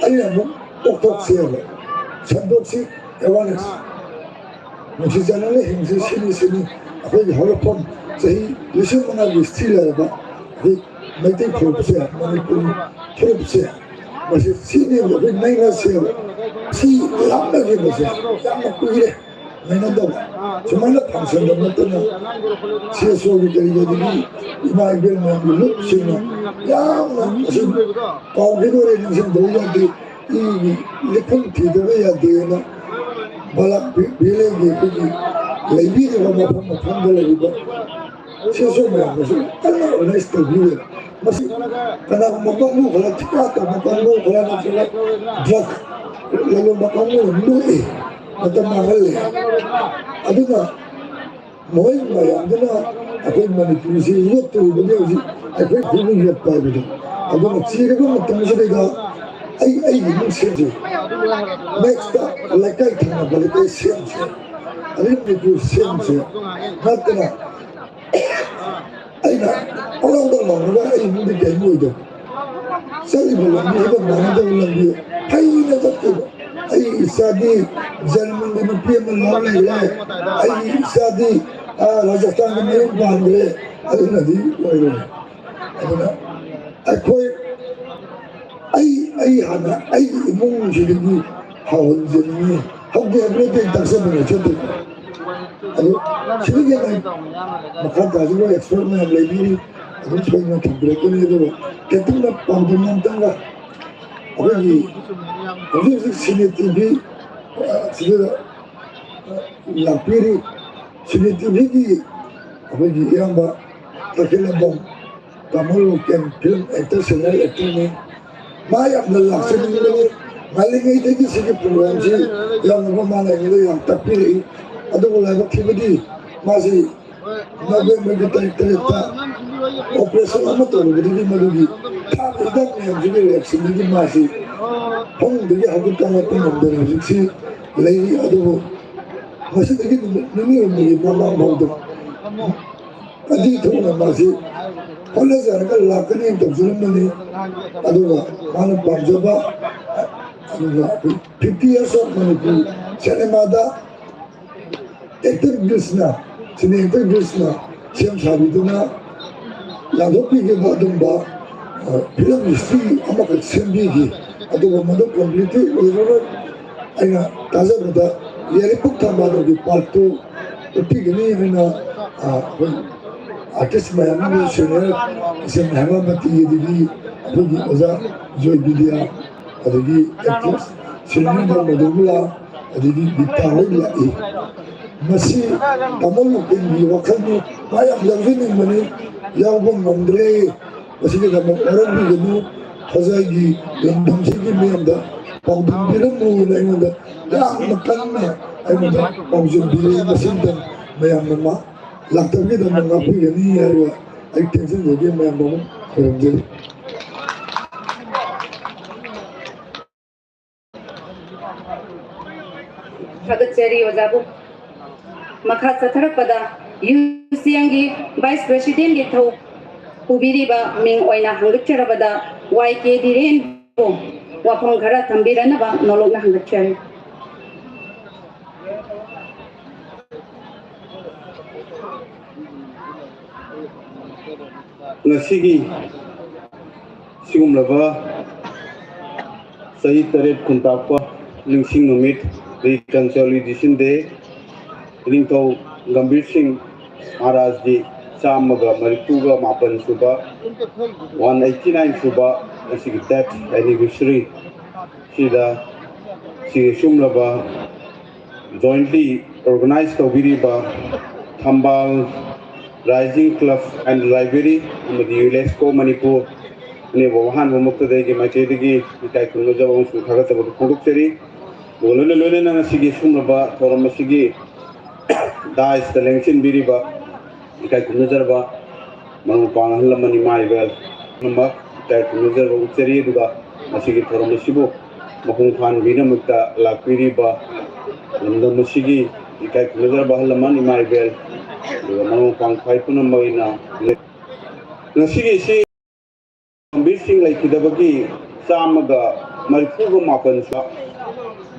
ꯑꯩꯅ ꯑꯃꯨꯛ ꯇꯣꯛꯊꯣꯛꯁꯦꯕ, ꯁꯟꯗꯣꯛꯁꯤ, ꯑꯦꯋꯥꯔꯅꯦꯁ꯫ ꯅꯨꯡꯁꯤ ꯆꯥꯟꯅꯅ ꯍꯤꯡꯁꯤ, ꯁꯤꯅꯤ, ꯁꯤꯅꯤ꯫ ꯑꯩꯈꯣꯏꯒꯤ ꯍꯧꯔꯛꯐꯝ ꯆꯍꯤ ꯂꯤꯁꯤꯡ ꯃꯉꯥꯒꯤ ꯍꯤꯁꯇ꯭ꯔꯤ ꯂꯩꯔꯕ ꯑꯩꯈꯣꯏ ꯃꯩꯇꯩ ꯐꯨꯔꯨꯞꯁꯦ, ꯃꯅꯤꯄꯨꯔꯤ ꯐꯨꯔꯨꯞꯁꯦ, ꯃꯁꯤ ꯁꯤꯅꯦꯕ ꯑꯩꯈꯣꯏ ꯅꯩꯅꯁꯦꯕ꯫ ꯁꯤ ꯂꯥꯞꯅꯈꯤꯕꯁꯦ ꯌꯥꯝꯅ ꯀꯨꯏꯔꯦ ꯅꯩꯅꯗꯕ꯫ ꯁꯨꯃꯥꯏꯅ ꯐꯪꯁꯟꯗ ꯅꯠꯇꯅ ꯁꯤ ꯑꯦꯁ ꯑꯣꯒꯤ ꯀꯔꯤꯒꯤ ꯑꯗꯒꯤ ꯏꯃꯥ ꯏꯕꯦꯟ ꯃꯌꯥꯝꯒꯤ ꯂꯨꯞꯁꯤꯡꯅ ꯌꯥꯝꯅ ꯑꯁꯤ ꯀꯥꯎꯈꯤꯗꯣꯔꯦ, ꯅꯤꯡꯁꯤꯡꯗꯕ ꯌꯥꯗꯦ꯫ ꯏꯒꯤ ꯂꯤꯛꯐꯝ ꯊꯤꯗꯕ ꯌꯥꯗꯦꯅ ꯕꯂꯥ ꯚꯦꯂꯤꯒꯤ ꯑꯩꯈꯣꯏꯒꯤ ꯂꯩꯕꯤꯔꯤꯕ ꯃꯐꯝ ꯃꯐꯝꯗ ꯂꯩꯔꯤꯕ ꯁꯤ ꯑꯦꯁ ꯑꯣ ꯃꯌꯥꯝꯅꯁꯨ ꯀꯟꯅ ꯑꯣꯔꯒꯅꯥꯏꯖ ꯇꯧꯕꯤꯔꯦ꯫ ꯃꯁꯤ ꯀꯅꯥꯒꯨꯝꯕ ꯀꯥꯡꯕꯨ ꯈꯔ ꯊꯤꯀꯥ ꯇꯧꯕ ꯀꯥꯡꯕꯨ ꯈꯔ ꯅꯠꯇ꯭ꯔꯒ ꯗ꯭ꯔꯒ ꯂꯂꯣꯟꯕ ꯀꯥꯡꯕꯨꯅ ꯂꯣꯛꯏ, ꯃꯇꯝ ꯃꯥꯡꯍꯜꯂꯦ꯫ ꯑꯗꯨꯅ ꯃꯈꯣꯏ ꯃꯌꯥꯝꯗꯨꯅ ꯑꯩꯈꯣꯏ ꯃꯅꯤꯄꯨꯔꯁꯤ ꯌꯣꯠꯇꯣꯔꯤꯕꯅꯤ ꯍꯧꯖꯤꯛ꯫ ꯑꯩꯈꯣꯏ ꯄꯨꯛꯅꯤꯡ ꯌꯣꯠꯄ ꯍꯥꯏꯕꯗꯣ꯫ ꯑꯗꯨꯅ ꯆꯤꯔꯕ ꯃꯇꯝꯁꯤꯗꯩꯗ ꯑꯩ ꯑꯩꯒꯤ ꯏꯃꯨꯡ ꯁꯦꯝꯁꯤ꯫ Next ꯂꯩꯀꯥꯏ ꯊꯪꯅꯕ ꯂꯩꯀꯥꯏ ꯁꯦꯝꯁꯤ꯫ ꯑꯗꯩ ꯃꯅꯤꯄꯨꯔ ꯁꯦꯝꯁꯤ꯫ ꯅꯠꯇꯅ ꯑꯩꯅ ꯄꯪꯂꯥꯎꯗ ꯂꯥꯎꯔꯒ ꯑꯩ ꯏꯃꯨꯡꯗꯤ ꯀꯔꯤꯝ ꯑꯣꯏꯗꯕ꯫ ꯆꯠꯂꯤꯕ ꯂꯝꯕꯤ ꯍꯥꯏꯕ ꯃꯥꯟꯅꯗꯕ ꯂꯝꯕꯤ ꯐꯩꯅ ꯆꯠꯈꯤꯕ꯫ ꯑꯩ ꯏꯆꯥꯗꯤ ꯖꯔꯃꯟꯗ ꯅꯨꯄꯤ ꯑꯃ ꯂꯧꯔ ꯂꯩꯔꯦ꯫ ꯑꯩ ꯏꯆꯥꯗꯤ, ꯑ, ꯔꯥꯖꯁꯊꯥꯟꯗ ꯃꯌꯨꯝ ꯄꯥꯟꯈ꯭ꯔꯦ꯫ ꯑꯗꯨꯅꯗꯤ ꯑꯣꯏꯔꯣꯏ꯫ ꯑꯗꯨꯅ ꯑꯩꯈꯣꯏ, ꯑꯩ, ꯑꯩ ꯍꯥꯟꯅ ꯑꯩꯒꯤ ꯏꯃꯨꯡꯁꯤꯗꯒꯤ ꯍꯧꯍꯟꯖꯅꯤꯡꯉꯤ꯫ ꯍꯧꯗꯦ ꯍꯥꯏꯕ ꯅꯠꯇꯦ, ꯇꯥꯛꯆꯕ ꯅꯠꯆꯗꯦ꯫ ꯑꯗꯨ ꯁꯤꯗꯒꯤ ꯍꯦꯟꯅ ꯃꯈꯥ ꯇꯥꯖꯔꯤꯕ expert ꯃꯌꯥꯝ ꯂꯩꯕꯤꯔꯤ, ꯑꯗꯨꯝ ꯁꯣꯏꯗꯅ ꯊꯝꯕꯤꯔꯛꯀꯅꯤ꯫ ꯑꯗꯨꯒ ꯇꯦꯟꯇꯛꯅ ꯄꯥꯎꯗꯝ ꯑꯝꯇꯪꯒ ꯑꯩꯈꯣꯏꯒꯤ ꯍꯧꯖꯤꯛ ꯍꯧꯖꯤꯛ ꯁꯤꯅꯦ ꯇꯤ ꯚꯤ, ꯑ, ꯁꯤꯗ, ꯑ, ꯂꯥꯛꯄꯤꯔꯤ꯫ ꯁꯤꯅꯦ ꯇꯤ ꯚꯤꯒꯤ ꯑꯩꯈꯣꯏꯒꯤ ꯏꯌꯥꯝꯕ ꯇꯈꯦꯜꯂꯝꯕꯝ ꯇꯥꯃꯣ local film actor, senior actor ꯅꯤ꯫ ꯃꯥ ꯌꯥꯝꯅ ꯂꯥꯛꯆꯅꯤꯡꯕꯅꯤ꯫ ꯉꯜꯂꯤꯉꯩꯗꯒꯤ ꯁꯤꯒꯤ program ꯁꯤ ꯌꯥꯎꯅꯕ ꯃꯥꯅ ꯑꯩꯉꯣꯟꯗ ꯌꯥꯝ ꯇꯥꯛꯄꯤꯔꯛꯏ꯫ ꯑꯗꯨꯕꯨ ꯂꯥꯏꯕꯛ ꯊꯤꯕꯗꯤ ꯃꯥꯁꯤ November ꯒꯤ ꯇꯥꯔꯤꯛ ꯇꯔꯦꯠꯇ operation ꯑꯃ ꯇꯧꯔꯨꯕꯗꯒꯤ ꯃꯗꯨꯒꯤ ꯊꯥꯛ ꯍꯤꯗꯥꯛ ꯃꯌꯥꯝꯁꯤꯒꯤ reaction ꯗꯒꯤ ꯃꯥꯁꯤ ꯐꯃꯨꯡꯗꯒꯤ ꯍꯧꯒꯠ ꯀꯥꯡꯒꯠꯄ ꯉꯝꯗꯅ ꯍꯧꯖꯤꯛꯁꯤ ꯂꯩꯔꯤ꯫ ꯑꯗꯨꯕꯨ ꯃꯁꯤꯗꯒꯤ ꯅꯨꯃꯤꯠ ꯅꯤꯅꯤ ꯍꯨꯝꯅꯤꯒꯤ ꯃꯃꯥꯡ ꯐꯥꯎꯗ ꯑꯗꯨ ꯊꯣꯛꯅ ꯃꯥꯁꯤ ꯍꯣꯠꯅꯖꯔꯒ ꯂꯥꯛꯀꯅꯤ ꯇꯧꯖꯔꯝꯕꯅꯤ꯫ ꯑꯗꯨꯒ ꯃꯥꯅ ꯄꯥꯝꯖꯕ, ꯑꯗꯨꯒ ꯑꯩꯈꯣꯏ fifty years of Manipur cinema the actor ꯒ꯭ꯔꯤꯁꯅ, cine actor ꯒ꯭ꯔꯤꯁꯅ ꯁꯦꯝ ꯁꯥꯕꯤꯗꯨꯅ ꯂꯥꯟꯊꯣꯛꯄꯤꯈꯤꯕ ꯑꯗꯨꯝꯕ, ꯑ, film history ꯑꯃꯈꯛ ꯁꯦꯝꯕꯤꯈꯤ꯫ ꯑꯗꯨꯒ ꯃꯗꯨ complete ꯑꯣꯏꯔꯔꯣꯏ꯫ ꯑꯩꯅ ꯇꯥꯖꯕꯗ ꯌꯥꯏꯔꯤꯄꯣꯛ ꯊꯝꯕꯥꯜꯒꯤ part two ꯎꯠꯄꯤꯒꯅꯤ ꯍꯥꯏꯅ, ꯑ, ꯑꯩꯈꯣꯏ artist ꯃꯌꯥꯝ ꯑꯃ, senior ꯏꯆꯟ ꯍꯦꯃꯥꯕꯇꯤ, ꯑꯗꯒꯤ ꯑꯩꯈꯣꯏꯒꯤ ꯑꯣꯖꯥ ꯖꯣꯏ ꯕꯤꯗ꯭ꯌꯥ, ꯑꯗꯒꯤ actress senior ꯃꯙꯨꯕꯂꯥ, ꯑꯗꯒꯤ ꯒꯤꯇꯥ ꯍꯣꯏ ꯂꯥꯛꯏ꯫ ꯃꯁꯤ ꯇꯥꯃꯣ ꯂꯣꯀꯦꯟꯒꯤ ꯋꯥꯈꯜꯅꯤ, ꯃꯥ ꯌꯥꯝ ꯌꯥꯎꯖꯅꯤꯡꯕꯅꯤ, ꯌꯥꯎꯕ ꯉꯝꯗ꯭ꯔꯦ꯫ ꯃꯁꯤꯒꯤꯗꯃꯛ ꯋꯥꯔꯧꯕꯤꯒꯅꯨ꯫ ꯍꯣꯖꯥꯏꯒꯤ ꯂꯝꯗꯝꯁꯤꯒꯤ ꯃꯤꯌꯥꯝꯗ ꯄꯥꯎꯗꯝꯕꯤꯔꯝꯃꯨꯅ ꯑꯩꯉꯣꯟꯗ ꯌꯥꯝꯅ ꯀꯟꯅ ꯑꯩꯉꯣꯟꯗ ꯄꯥꯎꯖꯦꯜ ꯄꯤꯔꯛꯏ꯫ ꯃꯁꯤꯗ ꯃꯌꯥꯝꯅ ꯃꯥ ꯂꯥꯛꯇꯕꯒꯤꯗꯃꯛ ꯉꯥꯛꯄꯤꯒꯅꯤ ꯍꯥꯏꯕ ꯑꯩ ꯇꯦꯟꯁꯤꯟꯖꯒꯦ꯫ ꯃꯌꯥꯝꯕꯨ ꯑꯃꯨꯛ ꯈꯨꯔꯨꯝꯖꯔꯤ꯫ ꯊꯥꯒꯠꯆꯔꯤ ꯑꯣꯖꯥꯕꯨ꯫ ꯃꯈꯥ ꯆꯠꯊꯔꯛꯄꯗ ꯌꯨ ꯁꯤ ꯑꯦꯝꯒꯤ ꯚꯥꯏꯁ ꯄ꯭ꯔꯦꯁꯤꯗꯦꯟꯒꯤ ꯊꯧ ꯄꯨꯕꯤꯔꯤꯕ ꯃꯤꯡ ꯑꯣꯏꯅ ꯍꯪꯒꯠꯆꯔꯕꯗ ꯋꯥꯏ ꯀꯦ ꯙꯤꯔꯦꯟꯕꯨ ꯋꯥꯐꯝ ꯈꯔ ꯊꯝꯕꯤꯔꯅꯕ ꯅꯣꯂꯣꯛꯅ ꯍꯪꯒꯠꯆꯔꯤ꯫ ꯉꯁꯤꯒꯤ ꯁꯤꯒꯨꯝꯂꯕ ꯆꯍꯤ ꯇꯔꯦꯠ ꯈꯨꯟꯇꯥꯛꯄ ꯅꯤꯡꯁꯤꯡ ꯅꯨꯃꯤꯠ, Reconciliation Day, ꯅꯤꯡꯊꯧ ꯒꯝꯚꯤꯔ ꯁꯤꯡ ꯃꯍꯥꯔꯥꯖꯒꯤ ꯆꯥꯝꯃꯒ ꯃꯔꯤꯐꯨꯒ ꯃꯥꯄꯟ ꯁꯨꯕ, ꯋꯥꯟ ꯑꯩꯠꯇꯤ ꯅꯥꯏꯟ ꯁꯨꯕ ꯉꯁꯤꯒꯤ death anniversary ꯁꯤꯗ ꯁꯤꯒꯤ ꯁꯤꯒꯨꯝꯂꯕ jointly organize ꯇꯧꯕꯤꯔꯤꯕ ꯊꯝꯕꯥꯜ Rising Club and Library ꯑꯃꯗꯤ ꯌꯨꯅꯦꯁꯀꯣ ꯃꯅꯤꯄꯨꯔ, ꯑꯅꯤꯕꯨ ꯑꯍꯥꯟꯕꯃꯛꯇꯗ ꯑꯩꯒꯤ ꯃꯥꯏꯀꯩꯗꯒꯤ ꯏꯀꯥꯏ ꯈꯨꯝꯅꯖꯕ ꯑꯃꯁꯨꯡ ꯊꯥꯒꯠꯆꯕ ꯐꯣꯡꯗꯣꯛꯆꯔꯤ꯫ ꯑꯗꯨꯒ ꯂꯣꯏꯅ ꯂꯣꯏꯅꯅ ꯉꯁꯤꯒꯤ ꯁꯤꯒꯨꯝꯂꯕ ꯊꯧꯔꯝ ꯑꯁꯤꯒꯤ dais ꯇ ꯂꯦꯡꯁꯤꯟꯕꯤꯔꯤꯕ ꯏꯀꯥꯏ ꯈꯨꯝꯅꯖꯔꯕ ꯃꯔꯨꯞ ꯃꯄꯥꯡ, ꯑꯍꯜ ꯂꯃꯟ, ꯏꯃꯥ ꯏꯕꯦꯜ ꯄꯨꯝꯅꯃꯛ ꯏꯀꯥꯏ ꯈꯨꯝꯅꯖꯕ ꯎꯠꯆꯔꯤ꯫ ꯑꯗꯨꯒ ꯃꯁꯤꯒꯤ ꯊꯧꯔꯝ ꯑꯁꯤꯕꯨ ꯃꯄꯨꯡ ꯐꯥꯍꯟꯕꯤꯅꯕꯃꯛꯇ ꯂꯥꯛꯄꯤꯔꯤꯕ ꯂꯝꯗꯝ ꯑꯁꯤꯒꯤ ꯏꯀꯥꯏ ꯈꯨꯝꯅꯖꯔꯕ ꯑꯍꯜ ꯂꯃꯟ, ꯏꯃꯥ ꯏꯕꯦꯜ, ꯑꯗꯨꯒ ꯃꯔꯨꯞ ꯃꯄꯥꯡ ꯈ꯭ꯋꯥꯏ ꯄꯨꯝꯅꯃꯛ ꯑꯩꯅ ꯉꯁꯤꯒꯤ ꯁꯤ ꯒꯝꯚꯤꯔ ꯁꯤꯡ ꯂꯩꯈꯤꯗꯕꯒꯤ ꯆꯥꯝꯃꯒ ꯃꯔꯤꯐꯨꯒ ꯃꯥꯄꯟ ꯁꯨꯕ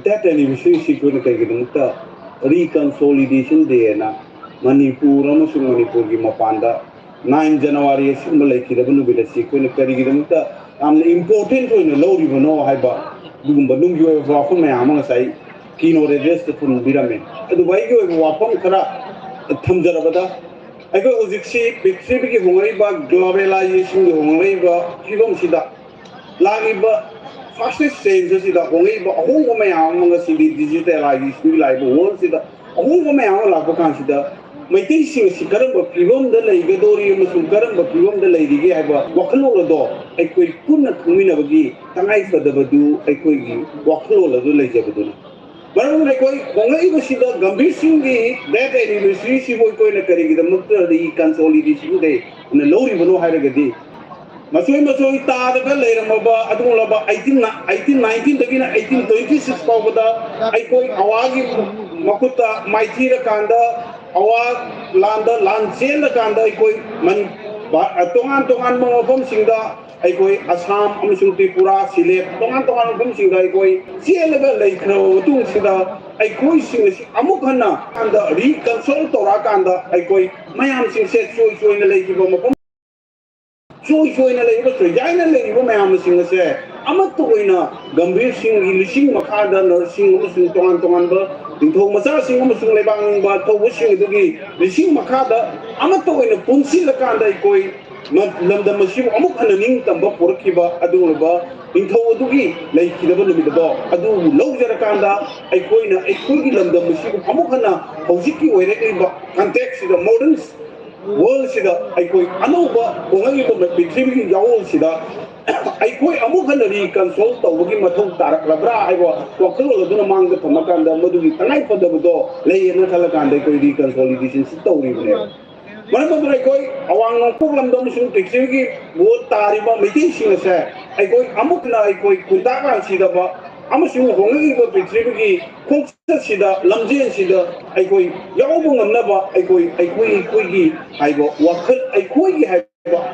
death anniversary ꯁꯤ ꯑꯩꯈꯣꯏꯅ ꯀꯩꯒꯤꯗꯃꯛꯇ Reconciliation Day ꯍꯥꯏꯅ ꯃꯅꯤꯄꯨꯔ ꯑꯃꯁꯨꯡ ꯃꯅꯤꯄꯨꯔꯒꯤ ꯃꯄꯥꯟꯗ nine January ꯑꯁꯤꯒꯨꯝꯕ ꯂꯩꯈꯤꯗꯕ ꯅꯨꯃꯤꯠ ꯑꯁꯤ ꯑꯩꯈꯣꯏꯅ ꯀꯔꯤꯒꯤꯗꯃꯛꯇ ꯌꯥꯝꯅ important ꯑꯣꯏꯅ ꯂꯧꯔꯤꯕꯅꯣ ꯍꯥꯏꯕ ꯑꯗꯨꯒꯨꯝꯕ ꯅꯨꯡꯒꯤ ꯑꯣꯏꯕ ꯋꯥꯐꯝ ꯃꯌꯥꯝ ꯑꯃ ꯉꯁꯥꯏ keynote address ꯇ ꯊꯝꯕꯤꯔꯝꯃꯦ꯫ ꯑꯗꯨꯕꯨ ꯑꯩꯒꯤ ꯑꯣꯏꯕ ꯋꯥꯐꯝ ꯈꯔ ꯊꯝꯖꯔꯕꯗ, ꯑꯩꯈꯣꯏ ꯍꯧꯖꯤꯛꯁꯤ ꯄ꯭ꯔꯤꯊꯤꯕꯤꯒꯤ ꯍꯣꯡꯂꯛꯏꯕ globalization ꯒꯤ ꯍꯣꯡꯂꯛꯏꯕ ꯐꯤꯕꯝꯁꯤꯗ, ꯂꯥꯛꯂꯤꯕ fastest change ꯑꯁꯤꯗ ꯍꯣꯡꯂꯛꯏꯕ ꯑꯍꯣꯡꯕ ꯃꯌꯥꯝ ꯑꯃ, ꯉꯁꯤꯗꯤ digitalization ꯒꯤ ꯂꯥꯛꯏꯕ world ꯁꯤꯗ ꯑꯍꯣꯡꯕ ꯃꯌꯥꯝ ꯑꯃ ꯂꯥꯛꯄ ꯀꯥꯟꯁꯤꯗ, ꯃꯩꯇꯩꯁꯤꯡ ꯑꯁꯤ ꯀꯔꯝꯕ ꯐꯤꯕꯝꯗ ꯂꯩꯒꯗꯧꯔꯤ ꯑꯃꯁꯨꯡ ꯀꯔꯝꯕ ꯐꯤꯕꯝꯗ ꯂꯩꯔꯤꯒꯦ ꯍꯥꯏꯕ ꯋꯥꯈꯜꯂꯣꯟ ꯑꯗꯣ ꯑꯩꯈꯣꯏ ꯄꯨꯟꯅ ꯈꯪꯃꯤꯟꯅꯕꯒꯤ ꯇꯉꯥꯏ ꯐꯗꯕꯗꯨ ꯑꯩꯈꯣꯏꯒꯤ ꯋꯥꯈꯜꯂꯣꯟ ꯑꯗꯨ ꯂꯩꯖꯕꯗꯨꯅꯤ꯫ ꯃꯔꯝ ꯑꯗꯨꯅ ꯑꯩꯈꯣꯏ ꯍꯣꯡꯂꯛꯏꯕꯁꯤꯗ ꯒꯝꯚꯤꯔ ꯁꯤꯡꯒꯤ ꯗꯦꯠ ꯑꯦꯅꯤꯚꯔꯁꯔꯤꯁꯤꯕꯨ ꯑꯩꯈꯣꯏꯅ ꯀꯔꯤꯒꯤꯗꯃꯛꯇ ꯔꯤꯀꯟꯁꯣꯂꯤꯗꯦꯁꯟ ꯗꯦ ꯑꯣꯏꯅ ꯂꯧꯔꯤꯕꯅꯣ ꯍꯥꯏꯔꯒꯗꯤ, ꯃꯆꯣꯏ ꯃꯆꯣꯏ ꯇꯥꯗꯅ ꯂꯩꯔꯝꯃꯕ ꯑꯗꯨꯒꯨꯝꯂꯕ ꯑꯩꯠꯇꯤꯟ, ꯑꯩꯠꯇꯤꯟ ꯅꯥꯏꯟꯇꯤꯟꯗꯒꯤꯅ ꯑꯩꯠꯇꯤꯟ ꯇ꯭ꯋꯦꯟꯇꯤ ꯁꯤꯛꯁ ꯐꯥꯎꯕꯗ ꯑꯩꯈꯣꯏ ꯑꯋꯥꯒꯤ ꯃꯈꯨꯠꯇ ꯃꯥꯏꯊꯤꯔꯀꯥꯟꯗ, ꯑꯋꯥ ꯂꯥꯟꯗ ꯂꯥꯟ ꯆꯦꯜꯂꯀꯥꯟꯗ ꯑꯩꯈꯣꯏ ꯃꯅꯤ-, ꯚꯥ-, ꯇꯣꯉꯥꯟ ꯇꯣꯉꯥꯟꯕ ꯃꯐꯝꯁꯤꯡꯗ ꯑꯩꯈꯣꯏ ꯑꯁꯥꯝ ꯑꯃꯁꯨꯡ ꯇ꯭ꯔꯤꯄꯨꯔꯥ, ꯁꯤꯂꯦꯠ, ꯇꯣꯉꯥꯟ ꯇꯣꯉꯥꯟꯕ ꯃꯐꯝꯁꯤꯡꯗ ꯑꯩꯈꯣꯏ ꯆꯦꯜꯂꯒ ꯂꯩꯈ꯭ꯔꯕ ꯃꯇꯨꯡꯁꯤꯗ, ꯑꯩꯈꯣꯏꯁꯤꯡ ꯑꯁꯤ ꯑꯃꯨꯛ ꯍꯟꯅ ꯔꯤꯀꯟꯁꯣꯜ ꯇꯧꯔꯛꯑꯀꯥꯟꯗ ꯑꯩꯈꯣꯏ ꯃꯌꯥꯝꯁꯤꯡꯁꯦ ꯆꯣꯏ ꯆꯣꯏꯅ ꯂꯩꯈꯤꯕ ꯃꯐꯝ, ꯆꯣꯏ ꯆꯣꯏꯅ ꯂꯩꯔꯤꯕ, ꯆꯣꯏꯌꯥꯏꯅ ꯂꯩꯔꯤꯕ ꯃꯌꯥꯝꯁꯤꯡ ꯑꯁꯦ ꯑꯃꯠꯇ ꯑꯣꯏꯅ ꯒꯝꯚꯤꯔ ꯁꯤꯡꯒꯤ ꯂꯤꯁꯤꯡ ꯃꯈꯥꯗ ꯅꯔꯁꯁꯤꯡ ꯑꯃꯁꯨꯡ ꯇꯣꯉꯥꯟ ꯇꯣꯉꯥꯟꯕ ꯅꯤꯡꯊꯧ ꯃꯆꯥꯁꯤꯡ ꯑꯃꯁꯨꯡ ꯂꯩꯕꯥꯛ ꯅꯤꯡꯕ ꯊꯧꯕꯁꯤꯡ ꯑꯗꯨꯒꯤ ꯂꯤꯁꯤꯡ ꯃꯈꯥꯗ ꯑꯃꯠꯇ ꯑꯣꯏꯅ ꯄꯨꯟꯁꯤꯜꯂꯀꯥꯟꯗ ꯑꯩꯈꯣꯏ ꯃ-, ꯂꯝꯗꯝ ꯑꯁꯤꯕꯨ ꯑꯃꯨꯛ ꯍꯟꯅ ꯅꯤꯡꯇꯝꯕ ꯄꯨꯔꯛꯈꯤꯕ ꯑꯗꯨꯒꯨꯝꯂꯕ ꯅꯤꯡꯊꯧ ꯑꯗꯨꯒꯤ ꯂꯩꯈꯤꯗꯕ ꯅꯨꯃꯤꯠ ꯑꯗꯣ ꯑꯗꯨꯕꯨ ꯂꯧꯖꯔꯀꯥꯟꯗ ꯑꯩꯈꯣꯏꯅ ꯑꯩꯈꯣꯏꯒꯤ ꯂꯝꯗꯝ ꯑꯁꯤꯕꯨ ꯑꯃꯨꯛ ꯍꯟꯅ ꯍꯧꯖꯤꯛꯀꯤ ꯑꯣꯏꯔꯛꯂꯤꯕ ꯀꯟꯇꯦꯛꯁꯁꯤꯗ, ꯃꯣꯗꯔꯟ ꯋꯥꯔꯜꯁꯤꯗ, ꯑꯩꯈꯣꯏ ꯑꯅꯧꯕ ꯍꯣꯡꯂꯛꯂꯤꯕ ꯄ꯭ꯔꯤꯊꯤꯕꯤꯒꯤ ꯌꯥꯑꯣꯜꯁꯤꯗ ꯑꯩꯈꯣꯏ ꯑꯃꯨꯛ ꯍꯟꯅ ꯔꯤꯀꯟꯁꯣꯜ ꯇꯧꯕꯒꯤ ꯃꯊꯧ ꯇꯥꯔꯛꯂꯕ꯭ꯔꯥ ꯍꯥꯏꯕ ꯋꯥꯈꯜꯂꯣꯟ ꯑꯗꯨꯅ ꯃꯥꯡꯗ ꯊꯝꯃꯀꯥꯟꯗ ꯃꯗꯨꯒꯤ ꯇꯉꯥꯏꯐꯗꯕꯗꯣ ꯂꯩꯌꯦꯅ ꯈꯜꯂꯀꯥꯟꯗ ꯑꯩꯈꯣꯏ ꯔꯤꯀꯟꯁꯣꯂꯤꯗꯦꯁꯟꯁꯤ ꯇꯧꯔꯤꯕꯅꯦꯕ꯫ ꯃꯔꯝ ꯑꯗꯨꯅ ꯑꯩꯈꯣꯏ ꯑꯋꯥꯡ ꯅꯣꯡꯄꯣꯛ ꯂꯝꯗꯝ ꯑꯃꯁꯨꯡ ꯄ꯭ꯔꯤꯊꯤꯕꯤꯒꯤ ꯚꯣꯠ ꯇꯥꯔꯤꯕ ꯃꯩꯇꯩꯁꯤꯡ ꯑꯁꯦ ꯑꯩꯈꯣꯏ ꯑꯃꯨꯛ ꯍꯟꯅ ꯑꯩꯈꯣꯏ ꯈꯨꯟꯗꯥ ꯂꯥꯟꯁꯤꯗꯕ ꯑꯃꯁꯨꯡ ꯍꯣꯡꯂꯛꯂꯤꯕ ꯄ꯭ꯔꯤꯊꯤꯕꯤꯒꯤ ꯈꯣꯡꯆꯠꯁꯤꯗ, ꯂꯝꯖꯦꯟꯁꯤꯗ ꯑꯩꯈꯣꯏ ꯌꯥꯎꯕ ꯉꯝꯅꯕ ꯑꯩꯈꯣꯏ, ꯑꯩꯈꯣꯏ, ꯑꯩꯈꯣꯏꯒꯤ ꯍꯥꯏꯕ ꯋꯥꯈꯜ, ꯑꯩꯈꯣꯏꯒꯤ ꯍꯥꯏꯕ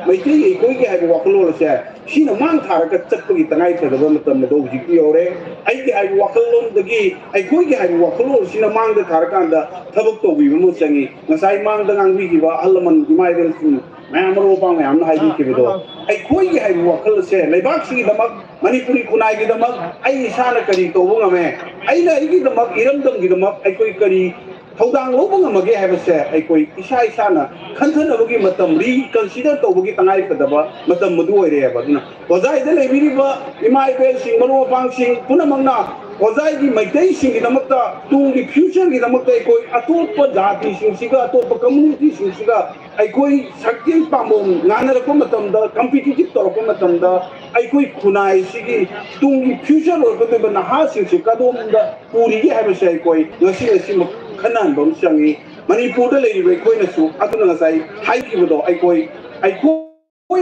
ꯃꯩꯇꯩ ꯑꯩꯈꯣꯏꯒꯤ ꯍꯥꯏꯕ ꯋꯥꯈꯜꯂꯣꯟ ꯑꯁꯦ ꯁꯤꯅ ꯃꯥꯡ ꯊꯥꯔꯒ ꯆꯠꯄꯒꯤ ꯇꯉꯥꯏ ꯐꯗꯕ ꯃꯇꯝ ꯑꯗꯣ ꯍꯧꯖꯤꯛꯇꯤ ꯌꯧꯔꯦ꯫ ꯑꯩꯒꯤ ꯍꯥꯏꯕ ꯋꯥꯈꯜꯂꯣꯟꯗꯒꯤ ꯑꯩꯈꯣꯏꯒꯤ ꯍꯥꯏꯕ ꯋꯥꯈꯜꯂꯣꯟ ꯑꯁꯤꯅ ꯃꯥꯡꯗ ꯊꯥꯔꯀꯥꯟꯗ ꯊꯕꯛ ꯇꯧꯕꯤꯕ ꯑꯃ ꯆꯪꯉꯤ꯫ ꯉꯁꯥꯏ ꯃꯥꯡꯗ ꯉꯥꯡꯕꯤꯈꯤꯕ ꯑꯍꯜ ꯂꯃꯟ, ꯏꯃꯥ ꯏꯕꯦꯜꯁꯤꯡ, ꯃꯌꯥꯝ, ꯃꯔꯨꯞ ꯃꯄꯥꯡ ꯃꯌꯥꯝꯅ ꯍꯥꯏꯕꯤꯈꯤꯕꯗꯣ, ꯑꯩꯈꯣꯏꯒꯤ ꯍꯥꯏꯕ ꯋꯥꯈꯜ ꯑꯁꯦ ꯂꯩꯕꯥꯛꯁꯤꯒꯤꯗꯃꯛ, ꯃꯅꯤꯄꯨꯔꯤ ꯈꯨꯟꯅꯥꯏꯒꯤꯗꯃꯛ ꯑꯩ ꯏꯁꯥꯅ ꯀꯔꯤ ꯇꯧꯕ ꯉꯝꯃꯦ, ꯑꯩꯅ ꯑꯩꯒꯤꯗꯃꯛ, ꯏꯔꯝꯗꯝꯒꯤꯗꯃꯛ ꯑꯩꯈꯣꯏ ꯀꯔꯤ ꯊꯧꯗꯥꯡ ꯂꯧꯕ ꯉꯝꯃꯒꯦ ꯍꯥꯏꯕꯁꯦ ꯑꯩꯈꯣꯏ ꯏꯁꯥ ꯏꯁꯥꯅ ꯈꯟꯊꯅꯕꯒꯤ ꯃꯇꯝ, ꯔꯤꯀꯟꯁꯤꯗꯔ ꯇꯧꯕꯒꯤ ꯇꯉꯥꯏꯐꯗꯕ ꯃꯇꯝ ꯑꯗꯨ ꯑꯣꯏꯔꯦꯕ꯫ ꯑꯗꯨꯅ ꯍꯣꯖꯥꯏꯗ ꯂꯩꯕꯤꯔꯤꯕ ꯏꯃꯥ ꯏꯕꯦꯜꯁꯤꯡ, ꯃꯔꯨꯞ ꯃꯄꯥꯡꯁꯤꯡ ꯄꯨꯝꯅꯃꯛꯅ ꯍꯣꯖꯥꯏꯒꯤ ꯃꯩꯇꯩꯁꯤꯡꯒꯤꯗꯃꯛꯇ, ꯇꯨꯡꯒꯤ ꯐ꯭ꯌꯨꯆꯔꯒꯤꯗꯃꯛꯇ ꯑꯩꯈꯣꯏ ꯑꯇꯣꯞꯄ ꯖꯥꯇꯤꯁꯤꯡꯁꯤꯒ, ꯑꯇꯣꯞꯄ ꯀꯝꯃ꯭ꯌꯨꯅꯤꯇꯤꯁꯤꯡꯁꯤꯒ ꯑꯩꯈꯣꯏ ꯁꯛꯇꯤ ꯄꯥꯝꯕꯣꯝ ꯉꯥꯟꯅꯔꯛꯄ ꯃꯇꯝꯗ, ꯀꯝꯄꯤꯇꯤꯇꯤꯚ ꯇꯧꯔꯛꯄ ꯃꯇꯝꯗ ꯑꯩꯈꯣꯏ ꯈꯨꯟꯅꯥꯏꯁꯤꯒꯤ ꯇꯨꯡꯒꯤ ꯐ꯭ꯌꯨꯆꯔ ꯑꯣꯏꯔꯛꯀꯗꯧꯔꯤꯕ ꯅꯍꯥꯁꯤꯡꯁꯤ ꯀꯗꯣꯝꯗ ꯄꯨꯔꯤꯒꯦ ꯍꯥꯏꯕꯁꯦ ꯑꯩꯈꯣꯏ ꯉꯁꯤ ꯉꯁꯤꯃꯛ ꯈꯟꯅꯍꯟꯕ ꯑꯃ ꯆꯪꯉꯤ꯫ ꯃꯅꯤꯄꯨꯔꯗ ꯂꯩꯔꯤꯕ ꯑꯩꯈꯣꯏꯅꯁꯨ ꯑꯗꯨꯅ ꯉꯁꯥꯏ ꯍꯥꯏꯈꯤꯕꯗꯣ, ꯑꯩꯈꯣꯏ, ꯑꯩꯈꯣꯏ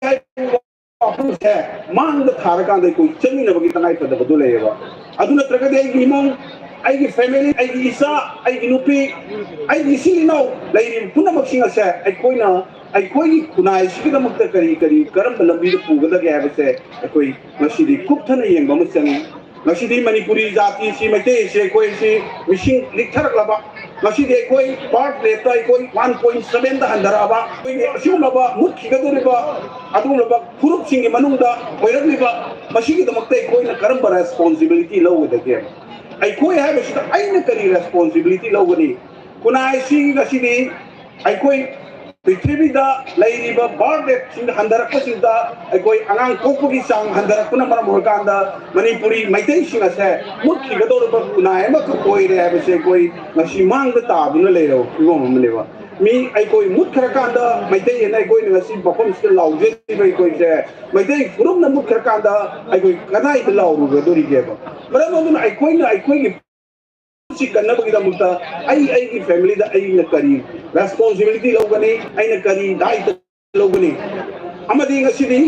ꯍꯥꯏꯔꯤꯕ ꯋꯥꯐꯝꯁꯦ ꯃꯥꯡꯗ ꯊꯥꯔꯀꯥꯟꯗ ꯑꯩꯈꯣꯏ ꯆꯠꯃꯤꯟꯅꯕꯒꯤ ꯇꯉꯥꯏꯐꯗꯕꯗꯨ ꯂꯩꯌꯦꯕ꯫ ꯑꯗꯨ ꯅꯠꯇ꯭ꯔꯒꯗꯤ ꯑꯩꯒꯤ ꯏꯃꯨꯡ, ꯑꯩꯒꯤ ꯐꯦꯃꯤꯂꯤ, ꯑꯩꯒꯤ ꯏꯆꯥ, ꯑꯩꯒꯤ ꯅꯨꯄꯤ, ꯑꯩꯒꯤ ꯏꯆꯤꯜ ꯏꯅꯥꯎ ꯂꯩꯔꯤꯕ ꯄꯨꯝꯅꯃꯛꯁꯤꯡ ꯑꯁꯦ ꯑꯩꯈꯣꯏꯅ, ꯑꯩꯈꯣꯏꯒꯤ ꯈꯨꯟꯅꯥꯏꯁꯤꯒꯤꯗꯃꯛꯇ ꯀꯔꯤ ꯀꯔꯤ, ꯀꯔꯝꯕ ꯂꯝꯕꯤꯗ ꯄꯨꯒꯗꯒꯦ ꯍꯥꯏꯕꯁꯦ ꯑꯩꯈꯣꯏ ꯉꯁꯤꯗꯤ ꯀꯨꯞꯊꯅ ꯌꯦꯡꯕ ꯑꯃ ꯆꯪꯉꯤ꯫ ꯉꯁꯤꯗꯤ ꯃꯅꯤꯄꯨꯔꯤ ꯖꯥꯇꯤꯁꯤ, ꯃꯩꯇꯩꯁꯤ, ꯑꯩꯈꯣꯏꯁꯤ ꯃꯤꯁꯤꯡ ꯂꯤꯛꯊꯔꯛꯂꯕ, ꯉꯁꯤꯗꯤ ꯑꯩꯈꯣꯏ ꯕꯥꯔꯊ ꯔꯦꯠꯇ ꯑꯩꯈꯣꯏ ꯋꯥꯟ ꯄꯣꯏꯟ ꯁꯕꯦꯟꯗ ꯍꯟꯊꯔꯛꯑꯕ, ꯑꯩꯈꯣꯏꯒꯤ ꯑꯁꯤꯒꯨꯝꯂꯕ ꯃꯨꯠꯈꯤꯒꯗꯧꯔꯤꯕ ꯑꯗꯨꯒꯨꯝꯂꯕ ꯐꯨꯔꯨꯞꯁꯤꯡꯒꯤ ꯃꯅꯨꯡꯗ ꯑꯣꯏꯔꯛꯂꯤꯕ, ꯃꯁꯤꯒꯤꯗꯃꯛꯇ ꯑꯩꯈꯣꯏꯅ ꯀꯔꯝꯕ ꯔꯦꯁꯄꯣꯟꯁꯤꯕꯤꯂꯤꯇꯤ ꯂꯧꯒꯗꯒꯦ? ꯑꯩꯈꯣꯏ ꯍꯥꯏꯕꯁꯤꯗ ꯑꯩꯅ ꯀꯔꯤ ꯔꯦꯁꯄꯣꯟꯁꯤꯕꯤꯂꯤꯇꯤ ꯂꯧꯒꯅꯤ? ꯈꯨꯟꯅꯥꯏꯁꯤ ꯉꯁꯤꯗꯤ ꯑꯩꯈꯣꯏ ꯄ꯭ꯔꯤꯊꯤꯕꯤꯗ ꯂꯩꯔꯤꯕ ꯕꯥꯔꯊ ꯔꯦꯠꯁꯤꯡ ꯍꯟꯊꯔꯛꯄꯁꯤꯡꯗ, ꯑꯩꯈꯣꯏ ꯑꯉꯥꯡ ꯄꯣꯛꯄꯒꯤ ꯆꯥꯡ ꯍꯟꯊꯔꯛꯄꯅ ꯃꯔꯝ ꯑꯣꯏꯔꯀꯥꯟꯗ ꯃꯅꯤꯄꯨꯔꯤ ꯃꯩꯇꯩꯁꯤꯡ ꯑꯁꯦ ꯃꯨꯠꯈꯤꯒꯗꯧꯔꯕ ꯈꯨꯟꯅꯥꯏ ꯑꯃꯈꯛ ꯑꯣꯏꯔꯦ ꯍꯥꯏꯕꯁꯦ ꯑꯩꯈꯣꯏ ꯉꯁꯤ ꯃꯥꯡꯗ ꯇꯥꯗꯨꯅ ꯂꯩꯔꯕ ꯐꯤꯕꯝ ꯑꯃꯅꯦꯕ꯫ ꯃꯤ ꯑꯩꯈꯣꯏ ꯃꯨꯠꯈ꯭ꯔꯀꯥꯟꯗ, ꯃꯩꯇꯩ ꯑꯅ ꯑꯩꯈꯣꯏꯅ ꯉꯁꯤ ꯃꯐꯝꯁꯤꯗ ꯂꯥꯎꯖꯔꯤꯕ ꯑꯩꯈꯣꯏꯁꯦ, ꯃꯩꯇꯩ ꯐꯨꯔꯨꯞꯅ ꯃꯨꯠꯈ꯭ꯔꯀꯥꯟꯗ ꯑꯩꯈꯣꯏ ꯀꯗꯥꯏꯗ ꯂꯥꯎꯔꯨꯒꯗꯣꯔꯤꯒꯦꯕ? ꯃꯔꯝ ꯑꯗꯨꯅ ꯑꯩꯈꯣꯏꯅ ꯑꯩꯈꯣꯏꯒꯤ ꯁꯤ ꯀꯟꯅꯕꯒꯤꯗꯃꯛꯇ ꯑꯩ, ꯑꯩꯒꯤ ꯐꯦꯃꯤꯂꯤꯗ ꯑꯩꯅ ꯀꯔꯤ ꯔꯦꯁꯄꯣꯟꯁꯤꯕꯤꯂꯤꯇꯤ ꯂꯧꯒꯅꯤ, ꯑꯩꯅ ꯀꯔꯤ ꯗꯥꯏꯇ ꯂꯧꯒꯅꯤ? ꯑꯃꯗꯤ ꯉꯁꯤꯗꯤ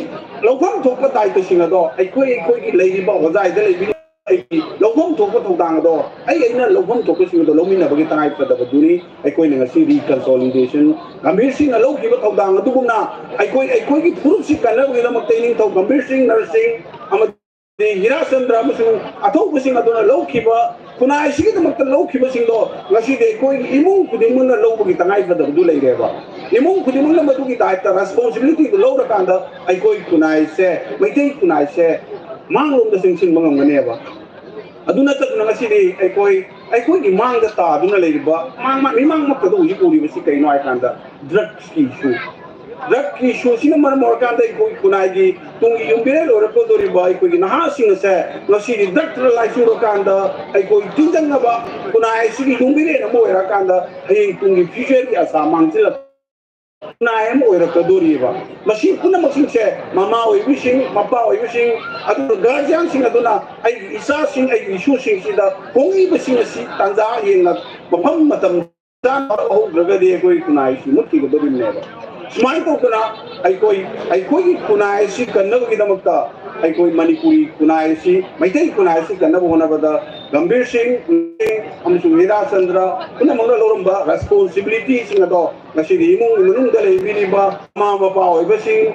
ꯂꯧꯐꯝ ꯊꯣꯛꯄ ꯗꯥꯏꯇꯁꯤꯡ ꯑꯗꯣ ꯑꯩꯈꯣꯏ, ꯑꯩꯈꯣꯏꯒꯤ ꯂꯩꯔꯤꯕ ꯍꯣꯖꯥꯏꯗ ꯂꯩꯕꯤꯔꯤꯕ ꯑꯩꯒꯤ ꯂꯧꯐꯝ ꯊꯣꯛꯄ ꯊꯧꯗꯥꯡ ꯑꯗꯣ ꯑꯩ, ꯑꯩꯅ ꯂꯧꯐꯝ ꯊꯣꯛꯄꯁꯤꯡ ꯑꯗꯣ ꯂꯧꯃꯤꯟꯅꯕꯒꯤ ꯇꯉꯥꯏꯐꯗꯕꯗꯨꯅꯤ꯫ ꯑꯩꯈꯣꯏꯅ ꯉꯁꯤ ꯔꯤꯀꯟꯁꯣꯂꯤꯗꯦꯁꯟ, ꯒꯝꯚꯤꯔ ꯁꯤꯡꯅ ꯂꯧꯈꯤꯕ ꯊꯧꯗꯥꯡ ꯑꯗꯨꯒꯨꯝꯅ ꯑꯩꯈꯣꯏ, ꯑꯩꯈꯣꯏꯒꯤ ꯐꯨꯔꯨꯞꯁꯤ ꯀꯟꯅꯕꯒꯤꯗꯃꯛꯇ ꯏꯅꯤꯡꯊꯧ ꯒꯝꯚꯤꯔ ꯁꯤꯡ, ꯅꯔꯁꯤꯡ ꯑꯃꯗꯤ ꯍꯤꯔꯥꯆꯟꯗ꯭ꯔ ꯑꯃꯁꯨꯡ ꯑꯊꯧꯕꯁꯤꯡ ꯑꯗꯨꯅ ꯂꯧꯈꯤꯕ, ꯈꯨꯟꯅꯥꯏꯁꯤꯒꯤꯗꯃꯛꯇ ꯂꯧꯈꯤꯕꯁꯤꯡꯗꯣ ꯉꯁꯤꯗꯤ ꯑꯩꯈꯣꯏꯒꯤ ꯏꯃꯨꯡ ꯈꯨꯗꯤꯡꯃꯛꯅ ꯂꯧꯕꯒꯤ ꯇꯉꯥꯏꯐꯗꯕꯗꯨ ꯂꯩꯔꯦꯕ꯫ ꯏꯃꯨꯡ ꯈꯨꯗꯤꯡꯃꯛꯅ ꯃꯗꯨꯒꯤ ꯗꯥꯏꯇ, ꯔꯦꯁꯄꯣꯟꯁꯤꯕꯤꯂꯤꯇꯤꯗꯨ ꯂꯧꯔꯀꯥꯟꯗ ꯑꯩꯈꯣꯏ ꯈꯨꯟꯅꯥꯏꯁꯦ, ꯃꯩꯇꯩ ꯈꯨꯟꯅꯥꯏꯁꯦ ꯃꯥꯡꯂꯣꯝꯗ ꯆꯪꯁꯤꯟꯕ ꯉꯝꯒꯅꯦꯕ꯫ ꯑꯗꯨ ꯅꯠꯇꯗꯅ ꯉꯁꯤꯗꯤ ꯑꯩꯈꯣꯏ ꯑꯩꯈꯣꯏꯒꯤ ꯃꯥꯡꯗ ꯇꯥꯗꯨꯅ ꯂꯩꯔꯤꯕ, ꯃꯥꯡ ꯃꯤꯃꯥꯡꯃꯛꯇꯗ ꯍꯧꯖꯤꯛ ꯎꯔꯤꯕꯁꯤ ꯀꯩꯅꯣ ꯍꯥꯏꯀꯥꯟꯗ, ꯗ꯭ꯔꯒꯁꯀꯤ ꯏꯁꯨ꯫ ꯗ꯭ꯔꯒꯀꯤ ꯏꯁꯨꯁꯤꯅ ꯃꯔꯝ ꯑꯣꯏꯔꯀꯥꯟꯗ ꯑꯩꯈꯣꯏ ꯈꯨꯟꯅꯥꯏꯒꯤ ꯇꯨꯡꯒꯤ ꯌꯨꯝꯕꯤꯔꯦꯜ ꯑꯣꯏꯔꯛꯀꯗꯧꯔꯤꯕ ꯑꯩꯈꯣꯏꯒꯤ ꯅꯍꯥꯁꯤꯡ ꯑꯁꯦ ꯉꯁꯤꯗꯤ ꯗ꯭ꯔꯒꯇ ꯂꯥꯏꯆꯨꯔꯀꯥꯟꯗ, ꯑꯩꯈꯣꯏ ꯇꯤꯟꯖꯪꯅꯕ ꯈꯨꯟꯅꯥꯏ ꯑꯁꯤꯒꯤ ꯌꯨꯝꯕꯤꯔꯦꯜ ꯑꯃ ꯑꯣꯏꯔꯀꯥꯟꯗ, ꯍꯌꯦꯡ ꯇꯨꯡꯒꯤ ꯐ꯭ꯌꯨꯆꯔꯒꯤ ꯑꯁꯥ ꯃꯥꯡꯁꯤꯜꯂꯛ ꯈꯨꯟꯅꯥꯏ ꯑꯃ ꯑꯣꯏꯔꯛꯀꯗꯣꯔꯤꯕ꯫ ꯃꯁꯤ ꯄꯨꯝꯅꯃꯛꯁꯤꯡꯁꯦ ꯃꯃꯥ ꯑꯣꯏꯕꯤꯁꯤꯡ, ꯃꯄꯥ ꯑꯣꯏꯕꯤꯁꯤꯡ, ꯑꯗꯨꯒ ꯒꯥꯔꯖꯤꯌꯥꯟꯁꯤꯡ ꯑꯗꯨꯅ ꯑꯩꯒꯤ ꯏꯆꯥꯁꯤꯡ, ꯑꯩꯒꯤ ꯏꯁꯨꯁꯤꯡꯁꯤꯗ ꯍꯣꯡꯂꯤꯕꯁꯤꯡ ꯑꯁꯤ ꯇꯥꯟꯖꯥ ꯌꯦꯡꯅ ꯃꯐꯝ ꯃꯇꯝ ꯆꯥꯅ ꯍꯧꯗ꯭ꯔꯒꯗꯤ ꯑꯩꯈꯣꯏ ꯈꯨꯟꯅꯥꯏꯁꯤ ꯃꯨꯠꯈꯤꯒꯗꯧꯔꯤꯕꯅꯦꯕ꯫ ꯁꯨꯃꯥꯏꯅ ꯇꯧꯗꯅ ꯑꯩꯈꯣꯏ, ꯑꯩꯈꯣꯏꯒꯤ ꯈꯨꯟꯅꯥꯏ ꯑꯁꯤ ꯀꯟꯅꯕꯒꯤꯗꯃꯛꯇ ꯑꯩꯈꯣꯏ ꯃꯅꯤꯄꯨꯔꯤ ꯈꯨꯟꯅꯥꯏ ꯑꯁꯤ, ꯃꯩꯇꯩ ꯈꯨꯟꯅꯥꯏ ꯑꯁꯤ ꯀꯟꯅꯕ ꯍꯣꯠꯅꯕꯗ ꯒꯝꯚꯤꯔ ꯁꯤꯡ ꯑꯃꯁꯨꯡ ꯍꯤꯔꯥꯆꯟꯗ꯭ꯔ ꯄꯨꯝꯅꯃꯛꯅ ꯂꯧꯔꯝꯕ ꯔꯦꯁꯄꯣꯟꯁꯤꯕꯤꯂꯤꯇꯤꯁꯤꯡ ꯑꯗꯣ ꯉꯁꯤꯗꯤ ꯏꯃꯨꯡ ꯃꯅꯨꯡꯗ ꯂꯩꯕꯤꯔꯤꯕ ꯃꯃꯥ ꯃꯄꯥ ꯑꯣꯏꯕꯁꯤꯡ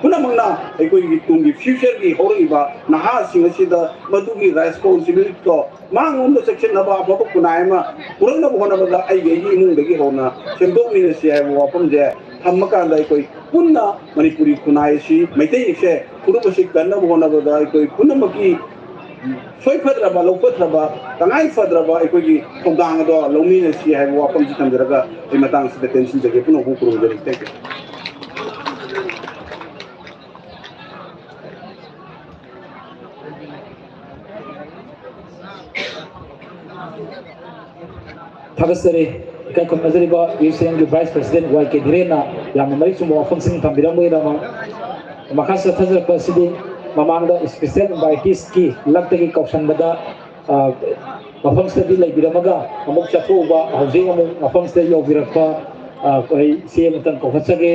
ꯄꯨꯝꯅꯃꯛꯅ ꯑꯩꯈꯣꯏꯒꯤ ꯇꯨꯡꯒꯤ ꯐ꯭ꯌꯨꯆꯔꯒꯤ ꯍꯧꯔꯛꯏꯕ ꯅꯍꯥꯁꯤꯡ ꯑꯁꯤꯗ ꯃꯗꯨꯒꯤ ꯔꯦꯁꯄꯣꯟꯁꯤꯕꯤꯂꯤꯇꯤꯗꯣ ꯃꯥꯡꯂꯣꯝꯗ ꯆꯦꯛꯁꯤꯟꯅꯕ ꯑꯐꯕ ꯈꯨꯟꯅꯥꯏ ꯑꯃ ꯄꯨꯔꯛꯅꯕ ꯍꯣꯠꯅꯕꯗ ꯑꯩꯒꯤ, ꯑꯩꯒꯤ ꯏꯃꯨꯡꯗꯒꯤ ꯍꯧꯅ ꯁꯦꯝꯗꯣꯛꯃꯤꯟꯅꯁꯤ ꯍꯥꯏꯕ ꯋꯥꯐꯝꯁꯦ ꯊꯝꯃꯀꯥꯟꯗ ꯑꯩꯈꯣꯏ ꯄꯨꯟꯅ ꯃꯅꯤꯄꯨꯔꯤ ꯈꯨꯟꯅꯥꯏ ꯑꯁꯤ, ꯃꯩꯇꯩ ꯃꯌꯦꯛꯁꯦ ꯐꯨꯔꯨꯞ ꯑꯁꯤ ꯀꯟꯅꯕ ꯍꯣꯠꯅꯕꯗ ꯑꯩꯈꯣꯏ ꯄꯨꯝꯅꯃꯛꯀꯤ ꯁꯣꯏꯐꯗ꯭ꯔꯕ, ꯂꯧꯐꯗ꯭ꯔꯕ, ꯇꯉꯥꯏ ꯐꯗ꯭ꯔꯕ ꯑꯩꯈꯣꯏꯒꯤ ꯊꯧꯗꯥꯡ ꯑꯗꯣ ꯂꯧꯃꯤꯟꯅꯁꯤ ꯍꯥꯏꯕ ꯋꯥꯐꯝꯁꯤ ꯊꯝꯖꯔꯒ ꯑꯩ ꯃꯇꯥꯡꯁꯤꯗ ꯇꯦꯟꯁꯤꯟꯖꯒꯦ꯫ ꯄꯨꯟꯅ ꯍꯨ ꯈꯨꯔꯨꯝꯖꯔꯤ꯫ Thank you. ꯊꯥꯒꯠꯆꯔꯤ꯫ ꯏꯀꯥꯏ ꯈꯨꯝꯅꯖꯔꯤꯕ ꯌꯨ ꯁꯤ ꯑꯦꯝꯒꯤ ꯚꯥꯏꯁ ꯄ꯭ꯔꯁꯤꯗꯦꯟ ꯋꯥꯏ ꯀꯦ ꯙꯤꯔꯦꯟꯅ ꯌꯥꯝꯅ ꯃꯔꯤꯛ ꯆꯨꯝꯕ ꯋꯥꯐꯝꯁꯤꯡ ꯊꯝꯕꯤꯔꯝꯕꯒꯤꯗꯃꯛ꯫ ꯃꯈꯥ ꯆꯠꯊꯖꯔꯛꯄ ꯑꯁꯤꯗꯤ ꯃꯃꯥꯡꯗ ꯏꯁꯄꯤꯁꯦꯜ ꯏꯟꯚꯥꯏꯇꯤꯁꯀꯤ ꯂꯛꯇꯒꯤ ꯀꯧꯁꯟꯕꯗ, ꯑ, ꯃꯐꯝꯁꯤꯗꯗꯤ ꯂꯩꯕꯤꯔꯝꯃꯒ ꯑꯃꯨꯛ ꯆꯠꯊꯣꯛꯎꯕ, ꯍꯧꯖꯤꯛ ꯑꯃꯨꯛ ꯃꯐꯝꯁꯤꯗ ꯌꯧꯕꯤꯔꯛꯄ, ꯑ, ꯑꯩꯈꯣꯏ ꯏꯆꯦ ꯑꯃꯇꯪ ꯀꯧꯈꯠꯆꯒꯦ꯫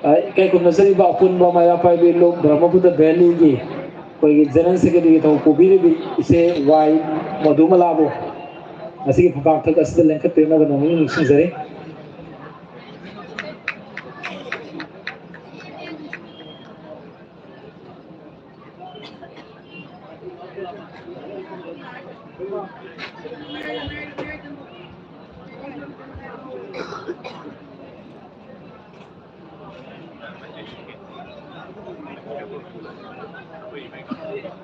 ꯑ, ꯏꯀꯥꯏ ꯈꯨꯝꯅꯖꯔꯤꯕ ꯑꯄꯨꯟꯕ ꯃꯩꯔꯥ ꯄꯥꯏꯕꯤ ꯂꯨꯞ ꯕ꯭ꯔꯍꯃꯄꯨꯇ꯭ꯔ ꯚꯦꯂꯤꯒꯤ ꯑꯩꯈꯣꯏꯒꯤ ꯖꯦꯅꯔꯦꯜ ꯁꯦꯀ꯭ꯔꯦꯇꯔꯤꯒꯤ ꯊꯕꯛ ꯄꯨꯕꯤꯔꯤꯕꯤ ꯏꯆꯦ ꯋꯥꯏ ꯃꯙꯨꯃꯂꯥꯕꯨ ꯉꯁꯤꯒꯤ ꯐꯝꯄꯥꯛ ꯊꯛ ꯑꯁꯤꯗ ꯂꯦꯡꯈꯠꯄꯤꯅꯕ ꯅꯣꯡꯃ ꯅꯤꯡꯁꯤꯡꯖꯔꯤ꯫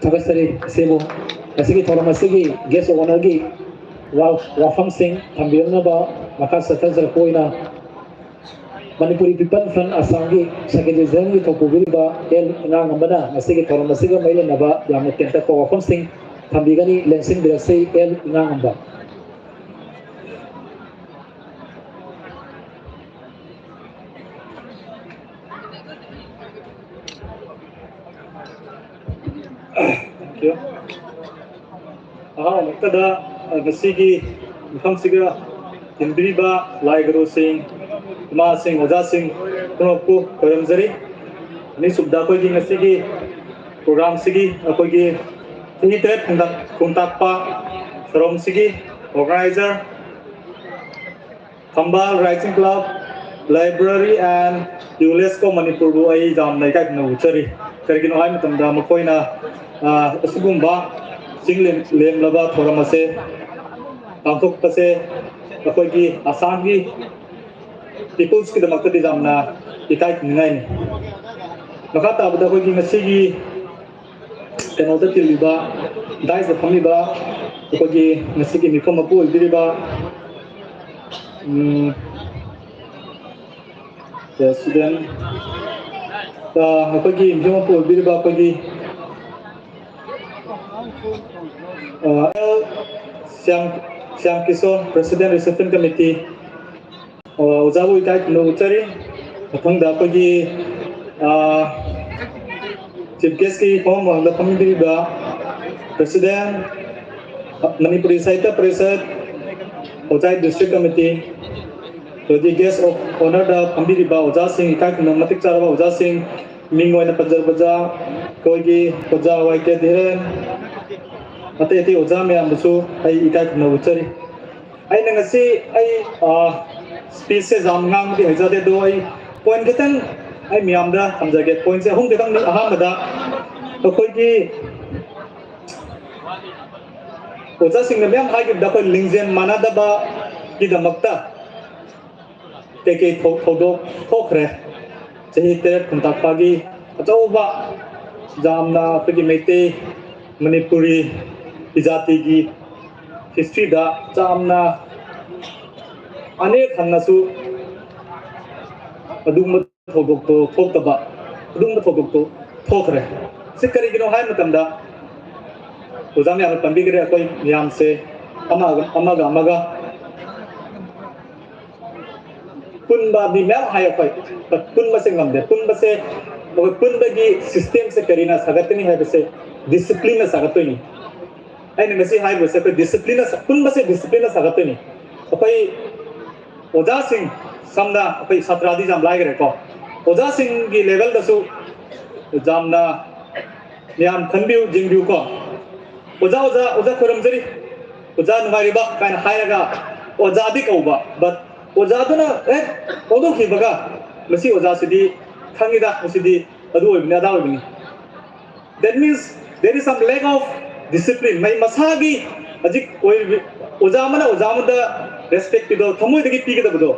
ꯊꯥꯒꯠꯆꯔꯤ ꯏꯆꯦꯕꯨ꯫ ꯉꯁꯤꯒꯤ ꯊꯧꯔꯝ ꯑꯁꯤꯒꯤ guest of honourꯒꯤ ꯋꯥꯐꯝꯁꯤꯡ ꯊꯝꯕꯤꯔꯛꯅꯕ ꯃꯈꯥ ꯆꯠꯊꯖꯔꯛꯄ ꯑꯣꯏꯅ ꯃꯅꯤꯄꯨꯔꯤ ꯄꯤꯄꯜ ꯐ꯭ꯔꯟ ꯑꯁꯥꯝꯒꯤ ꯁꯦꯀ꯭ꯔꯦꯇꯔꯤ ꯖꯦꯅꯔꯦꯜꯒꯤ ꯊꯧꯄꯨꯕꯤꯔꯤꯕ ꯑꯦꯜ ꯏꯉꯥꯉꯝꯕꯅ ꯉꯁꯤꯒꯤ ꯊꯧꯔꯝ ꯑꯁꯤꯒ ꯃꯔꯤ ꯂꯩꯅꯕ ꯌꯥꯝꯅ ꯇꯦꯟꯇꯛꯄ ꯋꯥꯐꯝꯁꯤꯡ ꯊꯝꯕꯤꯒꯅꯤ꯫ ꯂꯦꯡꯁꯤꯟꯕꯤꯔꯁꯤ ꯑꯦꯜ ꯏꯉꯥꯉꯝꯕ꯫ Thank you. ꯑꯍꯥꯟꯕꯃꯛꯇꯗ ꯉꯁꯤꯒꯤ ꯃꯐꯝꯁꯤꯒ ꯇꯤꯟꯕꯤꯔꯤꯕ ꯂꯥꯏ ꯒꯨꯔꯨꯁꯤꯡ, ꯏꯃꯥꯁꯤꯡ, ꯑꯣꯖꯥꯁꯤꯡ ꯄꯨꯝꯅꯃꯛꯄꯨ ꯈꯣꯏꯔꯝꯖꯔꯤ꯫ ꯑꯅꯤꯁꯨꯕꯗ ꯑꯩꯈꯣꯏꯒꯤ ꯉꯁꯤꯒꯤ ꯄ꯭ꯔꯣꯒ꯭ꯔꯥꯝꯁꯤꯒꯤ ꯑꯩꯈꯣꯏꯒꯤ ꯆꯍꯤ ꯇꯔꯦꯠ ꯈꯨꯟꯇꯥꯛꯄ ꯊꯧꯔꯝꯁꯤꯒꯤ organizer ꯊꯝꯕꯥꯜ Rising Club, Library and UNESCO ꯃꯅꯤꯄꯨꯔꯕꯨ ꯑꯩ ꯌꯥꯝꯅ ꯏꯀꯥꯏ ꯈꯨꯝꯅꯕ ꯎꯠꯆꯔꯤ꯫ ꯀꯔꯤꯒꯤꯅꯣ ꯍꯥꯏꯕ ꯃꯇꯝꯗ ꯃꯈꯣꯏꯅ ꯑꯁꯤꯒꯨꯝꯕ ꯆꯤꯡ ꯂꯦꯝꯂꯕ ꯊꯧꯔꯝ ꯑꯁꯦ ꯄꯥꯡꯊꯣꯛꯄꯁꯦ ꯑꯩꯈꯣꯏꯒꯤ ꯑꯁꯥꯝꯒꯤ peopleꯁꯀꯤꯗꯃꯛꯇꯗꯤ ꯌꯥꯝꯅ ꯏꯀꯥꯏ ꯈꯨꯝꯅꯤꯡꯉꯥꯏꯅꯤ꯫ ꯃꯈꯥ ꯇꯥꯕꯗ ꯑꯩꯈꯣꯏꯒꯤ ꯉꯁꯤꯒꯤ ꯀꯩꯅꯣꯗ ꯇꯤꯜꯂꯤꯕ, dais ꯐꯝꯃꯤꯕ ꯑꯩꯈꯣꯏꯒꯤ ꯉꯁꯤꯒꯤ ꯃꯤꯐꯝ ꯃꯄꯨ ꯑꯣꯏꯕꯤꯔꯤꯕ president, ꯑꯩꯈꯣꯏꯒꯤ ꯃꯤꯐꯝ ꯃꯄꯨ ꯑꯣꯏꯕꯤꯔꯤꯕ ꯑꯩꯈꯣꯏꯒꯤ Shyam Kishore, president reception committee, ꯑꯣꯖꯥꯕꯨ ꯏꯀꯥꯏ ꯈꯨꯝꯅꯕ ꯎꯠꯆꯔꯤ꯫ ꯃꯊꯪꯗ ꯑꯩꯈꯣꯏꯒꯤ chief guestꯀꯤ ꯐꯝꯐꯝ ꯃꯥꯡꯗ ꯐꯝꯕꯤꯔꯤꯕ president, ꯃꯅꯤꯄꯨꯔꯤ ꯁꯥꯍꯤꯇ꯭ꯌ ꯄꯔꯤꯁꯠ ꯍꯣꯖꯥꯏ district committee, ꯑꯗꯒꯤ guest of honourꯗ ꯐꯝꯕꯤꯔꯤꯕ ꯑꯣꯖꯥꯁꯤꯡ, ꯏꯀꯥꯏ ꯈꯨꯝꯅꯕ ꯃꯇꯤꯛ ꯆꯥꯔꯕ ꯑꯣꯖꯥꯁꯤꯡ, ꯃꯤꯡ ꯑꯣꯏꯅ ꯄꯟꯖꯔꯕꯗ ꯑꯩꯈꯣꯏꯒꯤ ꯑꯣꯖꯥ ꯋꯥꯏ ꯀꯦ ꯙꯤꯔꯦꯟ, ꯑꯇꯩ ꯑꯇꯩ ꯑꯣꯖꯥ ꯃꯌꯥꯝꯕꯨꯁꯨ ꯑꯩ ꯏꯀꯥꯏ ꯈꯨꯝꯅꯕ ꯎꯠꯆꯔꯤ꯫ ꯑꯩꯅ ꯉꯁꯤ ꯑꯩ speechꯁꯦ ꯌꯥꯝ ꯉꯥꯡꯕꯗꯤ ꯍꯩꯖꯗꯦ, ꯑꯗꯣ ꯑꯩ point ꯈꯤꯇꯪ ꯑꯩ ꯃꯌꯥꯝꯗ ꯊꯝꯖꯒꯦ꯫ Pointꯁꯦ ꯑꯍꯨꯝ ꯈꯤꯇꯪꯅꯤ꯫ ꯑꯍꯥꯟꯕꯗ ꯑꯩꯈꯣꯏꯒꯤ ꯑꯣꯖꯥꯁꯤꯡꯅ ꯃꯌꯥꯝ ꯍꯥꯏꯈꯤꯕꯗ ꯑꯩꯈꯣꯏ ꯂꯤꯡꯖꯦꯜ ꯃꯥꯟꯅꯗꯕꯒꯤꯗꯃꯛꯇ ꯀꯩꯀꯩ ꯊꯧꯗꯣꯛ ꯊꯣꯛꯈ꯭ꯔꯦ꯫ ꯆꯍꯤ ꯇꯔꯦꯠ ꯈꯨꯟꯇꯥꯛꯄꯒꯤ ꯑꯆꯧꯕ ꯌꯥꯝꯅ ꯑꯩꯈꯣꯏꯒꯤ ꯃꯩꯇꯩ ꯃꯅꯤꯄꯨꯔꯤ ꯖꯥꯇꯤꯒꯤ ꯍꯤꯁꯇ꯭ꯔꯤꯗ ꯌꯥꯝꯅ ꯑꯅꯦꯛ ꯍꯟꯅꯁꯨ ꯑꯗꯨꯒꯨꯝꯕ ꯊꯧꯗꯣꯛꯇꯣ ꯊꯣꯛꯇꯕ, ꯑꯗꯨꯒꯨꯝꯕ ꯊꯧꯗꯣꯛꯇꯣ ꯊꯣꯛꯈ꯭ꯔꯦ꯫ ꯁꯤ ꯀꯔꯤꯒꯤꯅꯣ ꯍꯥꯏꯕ ꯃꯇꯝꯗ, ꯑꯣꯖꯥ ꯃꯌꯥꯝꯅ ꯄꯟꯕꯤꯈ꯭ꯔꯦ, ꯑꯩꯈꯣꯏ ꯃꯌꯥꯝꯁꯦ ꯑꯃꯒ ꯑꯃꯒ ꯑꯃꯒ ꯄꯨꯟꯕ ꯃꯤ ꯃꯌꯥꯝ ꯍꯥꯏ ꯑꯩꯈꯣꯏ, but ꯄꯨꯟꯕꯁꯦ ꯉꯝꯗꯦ꯫ ꯄꯨꯟꯕꯁꯦ, ꯑꯩꯈꯣꯏ ꯄꯨꯟꯕꯒꯤ ꯁꯤꯁꯇꯦꯝꯁꯦ ꯀꯔꯤꯅ ꯁꯥꯒꯠꯀꯅꯤ ꯍꯥꯏꯕꯁꯦ, ꯗꯤꯁꯤꯄ꯭ꯂꯤꯟꯅ ꯁꯥꯒꯠꯇꯣꯏꯅꯤ꯫ ꯑꯩꯅ ꯉꯁꯤ ꯍꯥꯏꯔꯤꯕꯁꯦ ꯑꯩꯈꯣꯏ ꯗꯤꯁꯤꯄ꯭ꯂꯤꯟꯅ ꯁꯥ-, ꯄꯨꯟꯕꯁꯦ ꯗꯤꯁꯤꯄ꯭ꯂꯤꯟꯅ ꯁꯥꯒꯠꯇꯣꯏꯅꯤ꯫ ꯑꯩꯈꯣꯏ ꯑꯣꯖꯥꯁꯤꯡ, ꯁꯝꯅ ꯑꯩꯈꯣꯏ ꯁꯥꯇ꯭ꯔꯗꯤ ꯌꯥꯝ ꯂꯥꯏꯈ꯭ꯔꯦꯀꯣ, ꯑꯣꯖꯥꯁꯤꯡꯒꯤ ꯂꯦꯚꯦꯜꯗꯁꯨ ꯌꯥꯝꯅ ꯃꯌꯥꯝ ꯈꯟꯕꯤꯌꯨ, ꯌꯦꯡꯕꯤꯌꯨꯀꯣ꯫ "ꯑꯣꯖꯥ, ꯑꯣꯖꯥ, ꯑꯣꯖꯥ ꯈꯣꯏꯔꯝꯖꯔꯤ, ꯑꯣꯖꯥ ꯅꯨꯡꯉꯥꯏꯔꯤꯕ?" ꯀꯥꯏꯅ ꯍꯥꯏꯔꯒ ꯑꯣꯖꯥꯗꯤ ꯀꯧꯕ, but ꯑꯣꯖꯥꯗꯨꯅ ꯍꯦꯛ ꯑꯣꯟꯊꯣꯛꯈꯤꯕꯒ, "ꯃꯁꯤ ꯑꯣꯖꯥꯁꯤꯗꯤ ꯈꯪꯉꯤꯗ, ꯃꯁꯤꯗꯤ ꯑꯗꯨ ꯑꯣꯏꯕꯅꯤ, ꯑꯗꯥ ꯑꯣꯏꯕꯅꯤ." That means there is some lack of discipline. ꯃꯩ ꯃꯁꯥꯒꯤ ꯍꯧꯖꯤꯛ ꯑꯣꯏꯔꯤꯕ ꯑꯣꯖꯥ ꯑꯃꯅ ꯑꯣꯖꯥ ꯑꯃꯗ ꯔꯦꯁꯄꯦꯛ ꯄꯤꯗꯣ, ꯊꯃꯣꯏꯗꯒꯤ ꯄꯤꯒꯗꯕꯗꯣ,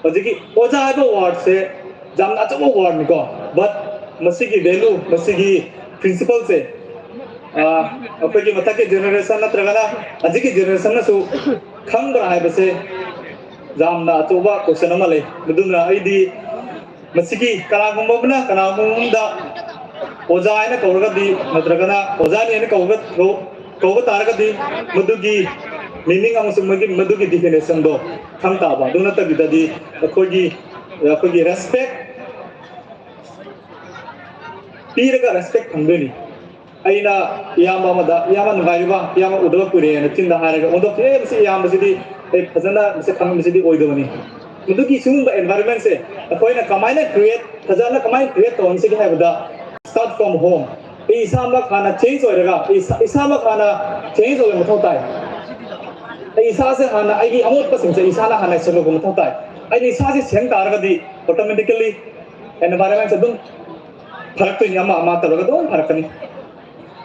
ꯍꯧꯖꯤꯛꯀꯤ ꯑꯣꯖꯥ ꯍꯥꯏꯕ ꯋꯥꯔꯗꯁꯦ ꯌꯥꯝꯅ ꯑꯆꯧꯕ ꯋꯥꯔꯗꯅꯤꯀꯣ, but ꯃꯁꯤꯒꯤ ꯚꯦꯂꯨ, ꯃꯁꯤꯒꯤ ꯄ꯭ꯔꯤꯟꯁꯤꯄꯜꯁꯦ, ꯑꯩꯈꯣꯏꯒꯤ ꯃꯊꯛꯀꯤ ꯖꯦꯅꯦꯔꯦꯁꯟ ꯅꯠꯇ꯭ꯔꯒꯅ ꯍꯧꯖꯤꯛꯀꯤ ꯖꯦꯅꯦꯔꯦꯁꯟꯅꯁꯨ ꯈꯪꯕ꯭ꯔꯥ ꯍꯥꯏꯕꯁꯦ ꯌꯥꯝꯅ ꯑꯆꯧꯕ ꯀꯣꯏꯁꯟ ꯑꯃ ꯂꯩ꯫ ꯑꯗꯨꯅ ꯑꯩꯗꯤ ꯃꯁꯤꯒꯤ ꯀꯅꯥꯒꯨꯝꯕ ꯑꯃꯅ ꯀꯅꯥꯒꯨꯝꯕ ꯑꯃꯗ ꯑꯣꯖꯥ ꯍꯥꯏꯅ ꯀꯧꯔꯒꯗꯤ, ꯅꯠꯇ꯭ꯔꯒꯅ ꯑꯣꯖꯥꯅꯤ ꯍꯥꯏꯅ ꯀꯧꯕ, ꯀꯧꯕ ꯇꯥꯔꯒꯗꯤ, ꯃꯗꯨꯒꯤ ꯃꯤꯅꯤꯡ ꯑꯃꯁꯨꯡ ꯃꯗꯨꯒꯤ, ꯃꯗꯨꯒꯤ ꯗꯤꯐꯤꯅꯦꯁꯟꯗꯣ ꯈꯪ ꯇꯥꯕ꯫ ꯑꯗꯨ ꯅꯠꯇꯕꯤꯗꯗꯤ ꯑꯩꯈꯣꯏꯒꯤ, ꯑꯩꯈꯣꯏꯒꯤ ꯔꯦꯁꯄꯦꯛ ꯄꯤꯔꯒ ꯔꯦꯁꯄꯦꯛ ꯐꯪꯗꯣꯏꯅꯤ꯫ ꯑꯩꯅ ꯏꯌꯥꯝꯕ ꯑꯃꯗ, "ꯏꯌꯥꯝꯕ ꯅꯨꯡꯉꯥꯏꯔꯤꯕ? ꯏꯌꯥꯝꯕ ꯎꯗꯕ ꯀꯨꯏꯔꯦꯅ" ꯆꯤꯟꯗ ꯍꯥꯏꯔꯒ ꯑꯣꯟꯊꯣꯛꯈꯤ, "ꯑꯦ, ꯃꯁꯤ ꯏꯌꯥꯝꯕꯁꯤꯗꯤ ꯑꯩ ꯐꯖꯅ ꯃꯁꯛ ꯈꯪꯕꯁꯤꯗꯤ ꯑꯣꯏꯗꯕꯅꯤ"꯫ ꯃꯗꯨꯒꯤ ꯁꯤꯒꯨꯝꯕ ꯑꯦꯟꯚꯥꯏꯔꯟꯃꯦꯟꯁꯦ ꯑꯩꯈꯣꯏꯅ ꯀꯃꯥꯏꯅ ꯀ꯭ꯔꯤꯌꯦꯠ, ꯐꯖꯅ ꯀꯃꯥꯏꯅ ꯀ꯭ꯔꯤꯌꯦꯠ ꯇꯧꯍꯟꯁꯤꯒꯦ ꯍꯥꯏꯕꯗ, start from home꯫ ꯑꯩ ꯏꯁꯥꯃꯛ ꯍꯥꯟꯅ ꯆꯦꯟꯖ ꯑꯣꯏꯔꯒ, ꯑꯩ ꯏꯁꯥ-, ꯏꯁꯥꯃꯛ ꯍꯥꯟꯅ ꯆꯦꯟꯖ ꯑꯣꯏꯕ ꯃꯊꯧ ꯇꯥꯏ꯫ ꯑꯩ ꯏꯁꯥꯁꯦ ꯍꯥꯟꯅ, ꯑꯩꯒꯤ ꯑꯃꯣꯠꯄꯁꯤꯡꯁꯦ ꯏꯁꯥꯅ ꯍꯥꯟꯅ ꯁꯦꯡꯗꯣꯛꯄ ꯃꯊꯧ ꯇꯥꯏ꯫ ꯑꯩꯅ ꯏꯁꯥꯁꯦ ꯁꯦꯡ ꯇꯥꯔꯒꯗꯤ, automatically environment ꯑꯗꯨꯝ ꯐꯔꯛꯇꯣꯏꯅꯤ, ꯑꯃ ꯑꯃ ꯇꯧꯔꯒ ꯑꯗꯨꯝ ꯐꯔꯛꯀꯅꯤ꯫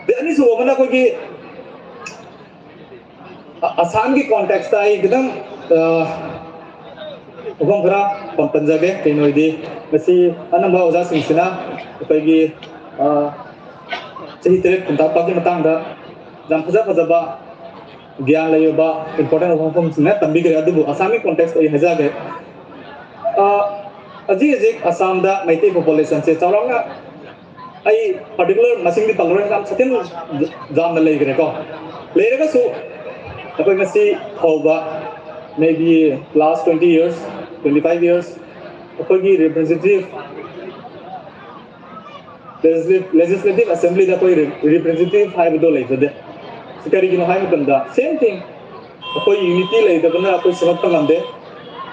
ꯑꯗꯩ ꯑꯅꯤꯁꯨꯕ ꯑꯃꯅ ꯑꯩꯈꯣꯏꯒꯤ ꯑ-, ꯑꯁꯥꯝꯒꯤ ꯀꯣꯟꯇꯦꯛꯁꯇ ꯑꯩ ꯈꯤꯇꯪ, ꯑ, ꯃꯐꯝ ꯈꯔ ꯄꯟ-, ꯄꯟꯖꯒꯦ꯫ ꯀꯩꯅꯣꯗꯤ, ꯃꯁꯤ ꯑꯅꯝꯕ ꯑꯣꯖꯥꯁꯤꯡꯁꯤꯅ ꯑꯩꯈꯣꯏꯒꯤ, ꯑ, ꯆꯍꯤ ꯇꯔꯦꯠ ꯈꯨꯟꯇꯥꯛꯄꯒꯤ ꯃꯇꯥꯡꯗ ꯌꯥꯝ ꯐꯖ ꯐꯖꯕ ꯒ꯭ꯌꯥꯟ ꯂꯩꯔꯕ, ꯏꯝꯄꯣꯔꯇꯦꯟ ꯑꯣꯏꯕ ꯃꯐꯝꯁꯤꯡꯅ ꯇꯝꯕꯤꯈ꯭ꯔꯦ꯫ ꯑꯗꯨꯕꯨ ꯑꯁꯥꯝꯒꯤ ꯀꯣꯟꯇꯦꯛꯁꯇ ꯑꯩ ꯍꯥꯏꯖꯒꯦ꯫ ꯑ, ꯍꯧꯖꯤꯛ ꯍꯧꯖꯤꯛ ꯑꯁꯥꯝꯗ ꯃꯩꯇꯩ ꯄꯣꯄꯨꯂꯦꯁꯟꯁꯦ ꯆꯥꯎꯔꯥꯛꯅ, ꯑꯩ ꯄꯥꯔꯇꯤꯀꯨꯂꯔ ꯃꯁꯤꯡꯗꯤ ꯄꯜꯂꯔꯣꯏ, ꯌꯥꯝ ꯁꯇꯤꯜ ꯌꯥꯝꯅ ꯂꯩꯈ꯭ꯔꯦꯀꯣ꯫ ꯂꯩꯔꯒꯁꯨ ꯑꯩꯈꯣꯏ ꯉꯁꯤ ꯐꯥꯎꯕ, maybe last twenty years, twenty five years, ꯑꯩꯈꯣꯏꯒꯤ ꯔꯤꯄ꯭ꯔꯖꯦꯟꯇꯦꯇꯤꯚ, ꯂꯦꯖꯤꯁꯂꯦꯇꯤꯚ ꯑꯁꯦꯝꯕ꯭ꯂꯤꯗ ꯑꯩꯈꯣꯏ ꯔꯤꯄ꯭ꯔꯖꯦꯟꯇꯦꯇꯤꯚ ꯍꯥꯏꯕꯗꯣ ꯂꯩꯖꯗꯦ꯫ ꯁꯤ ꯀꯔꯤꯒꯤꯅꯣ ꯍꯥꯏꯕ ꯃꯇꯝꯗ, ꯁꯦꯝ ꯊꯤꯡ, ꯑꯩꯈꯣꯏ ꯌꯨꯅꯤꯇꯤ ꯂꯩꯇꯕꯅ ꯑꯩꯈꯣꯏ ꯁꯦꯝꯒꯠꯄ ꯉꯝꯗꯦ꯫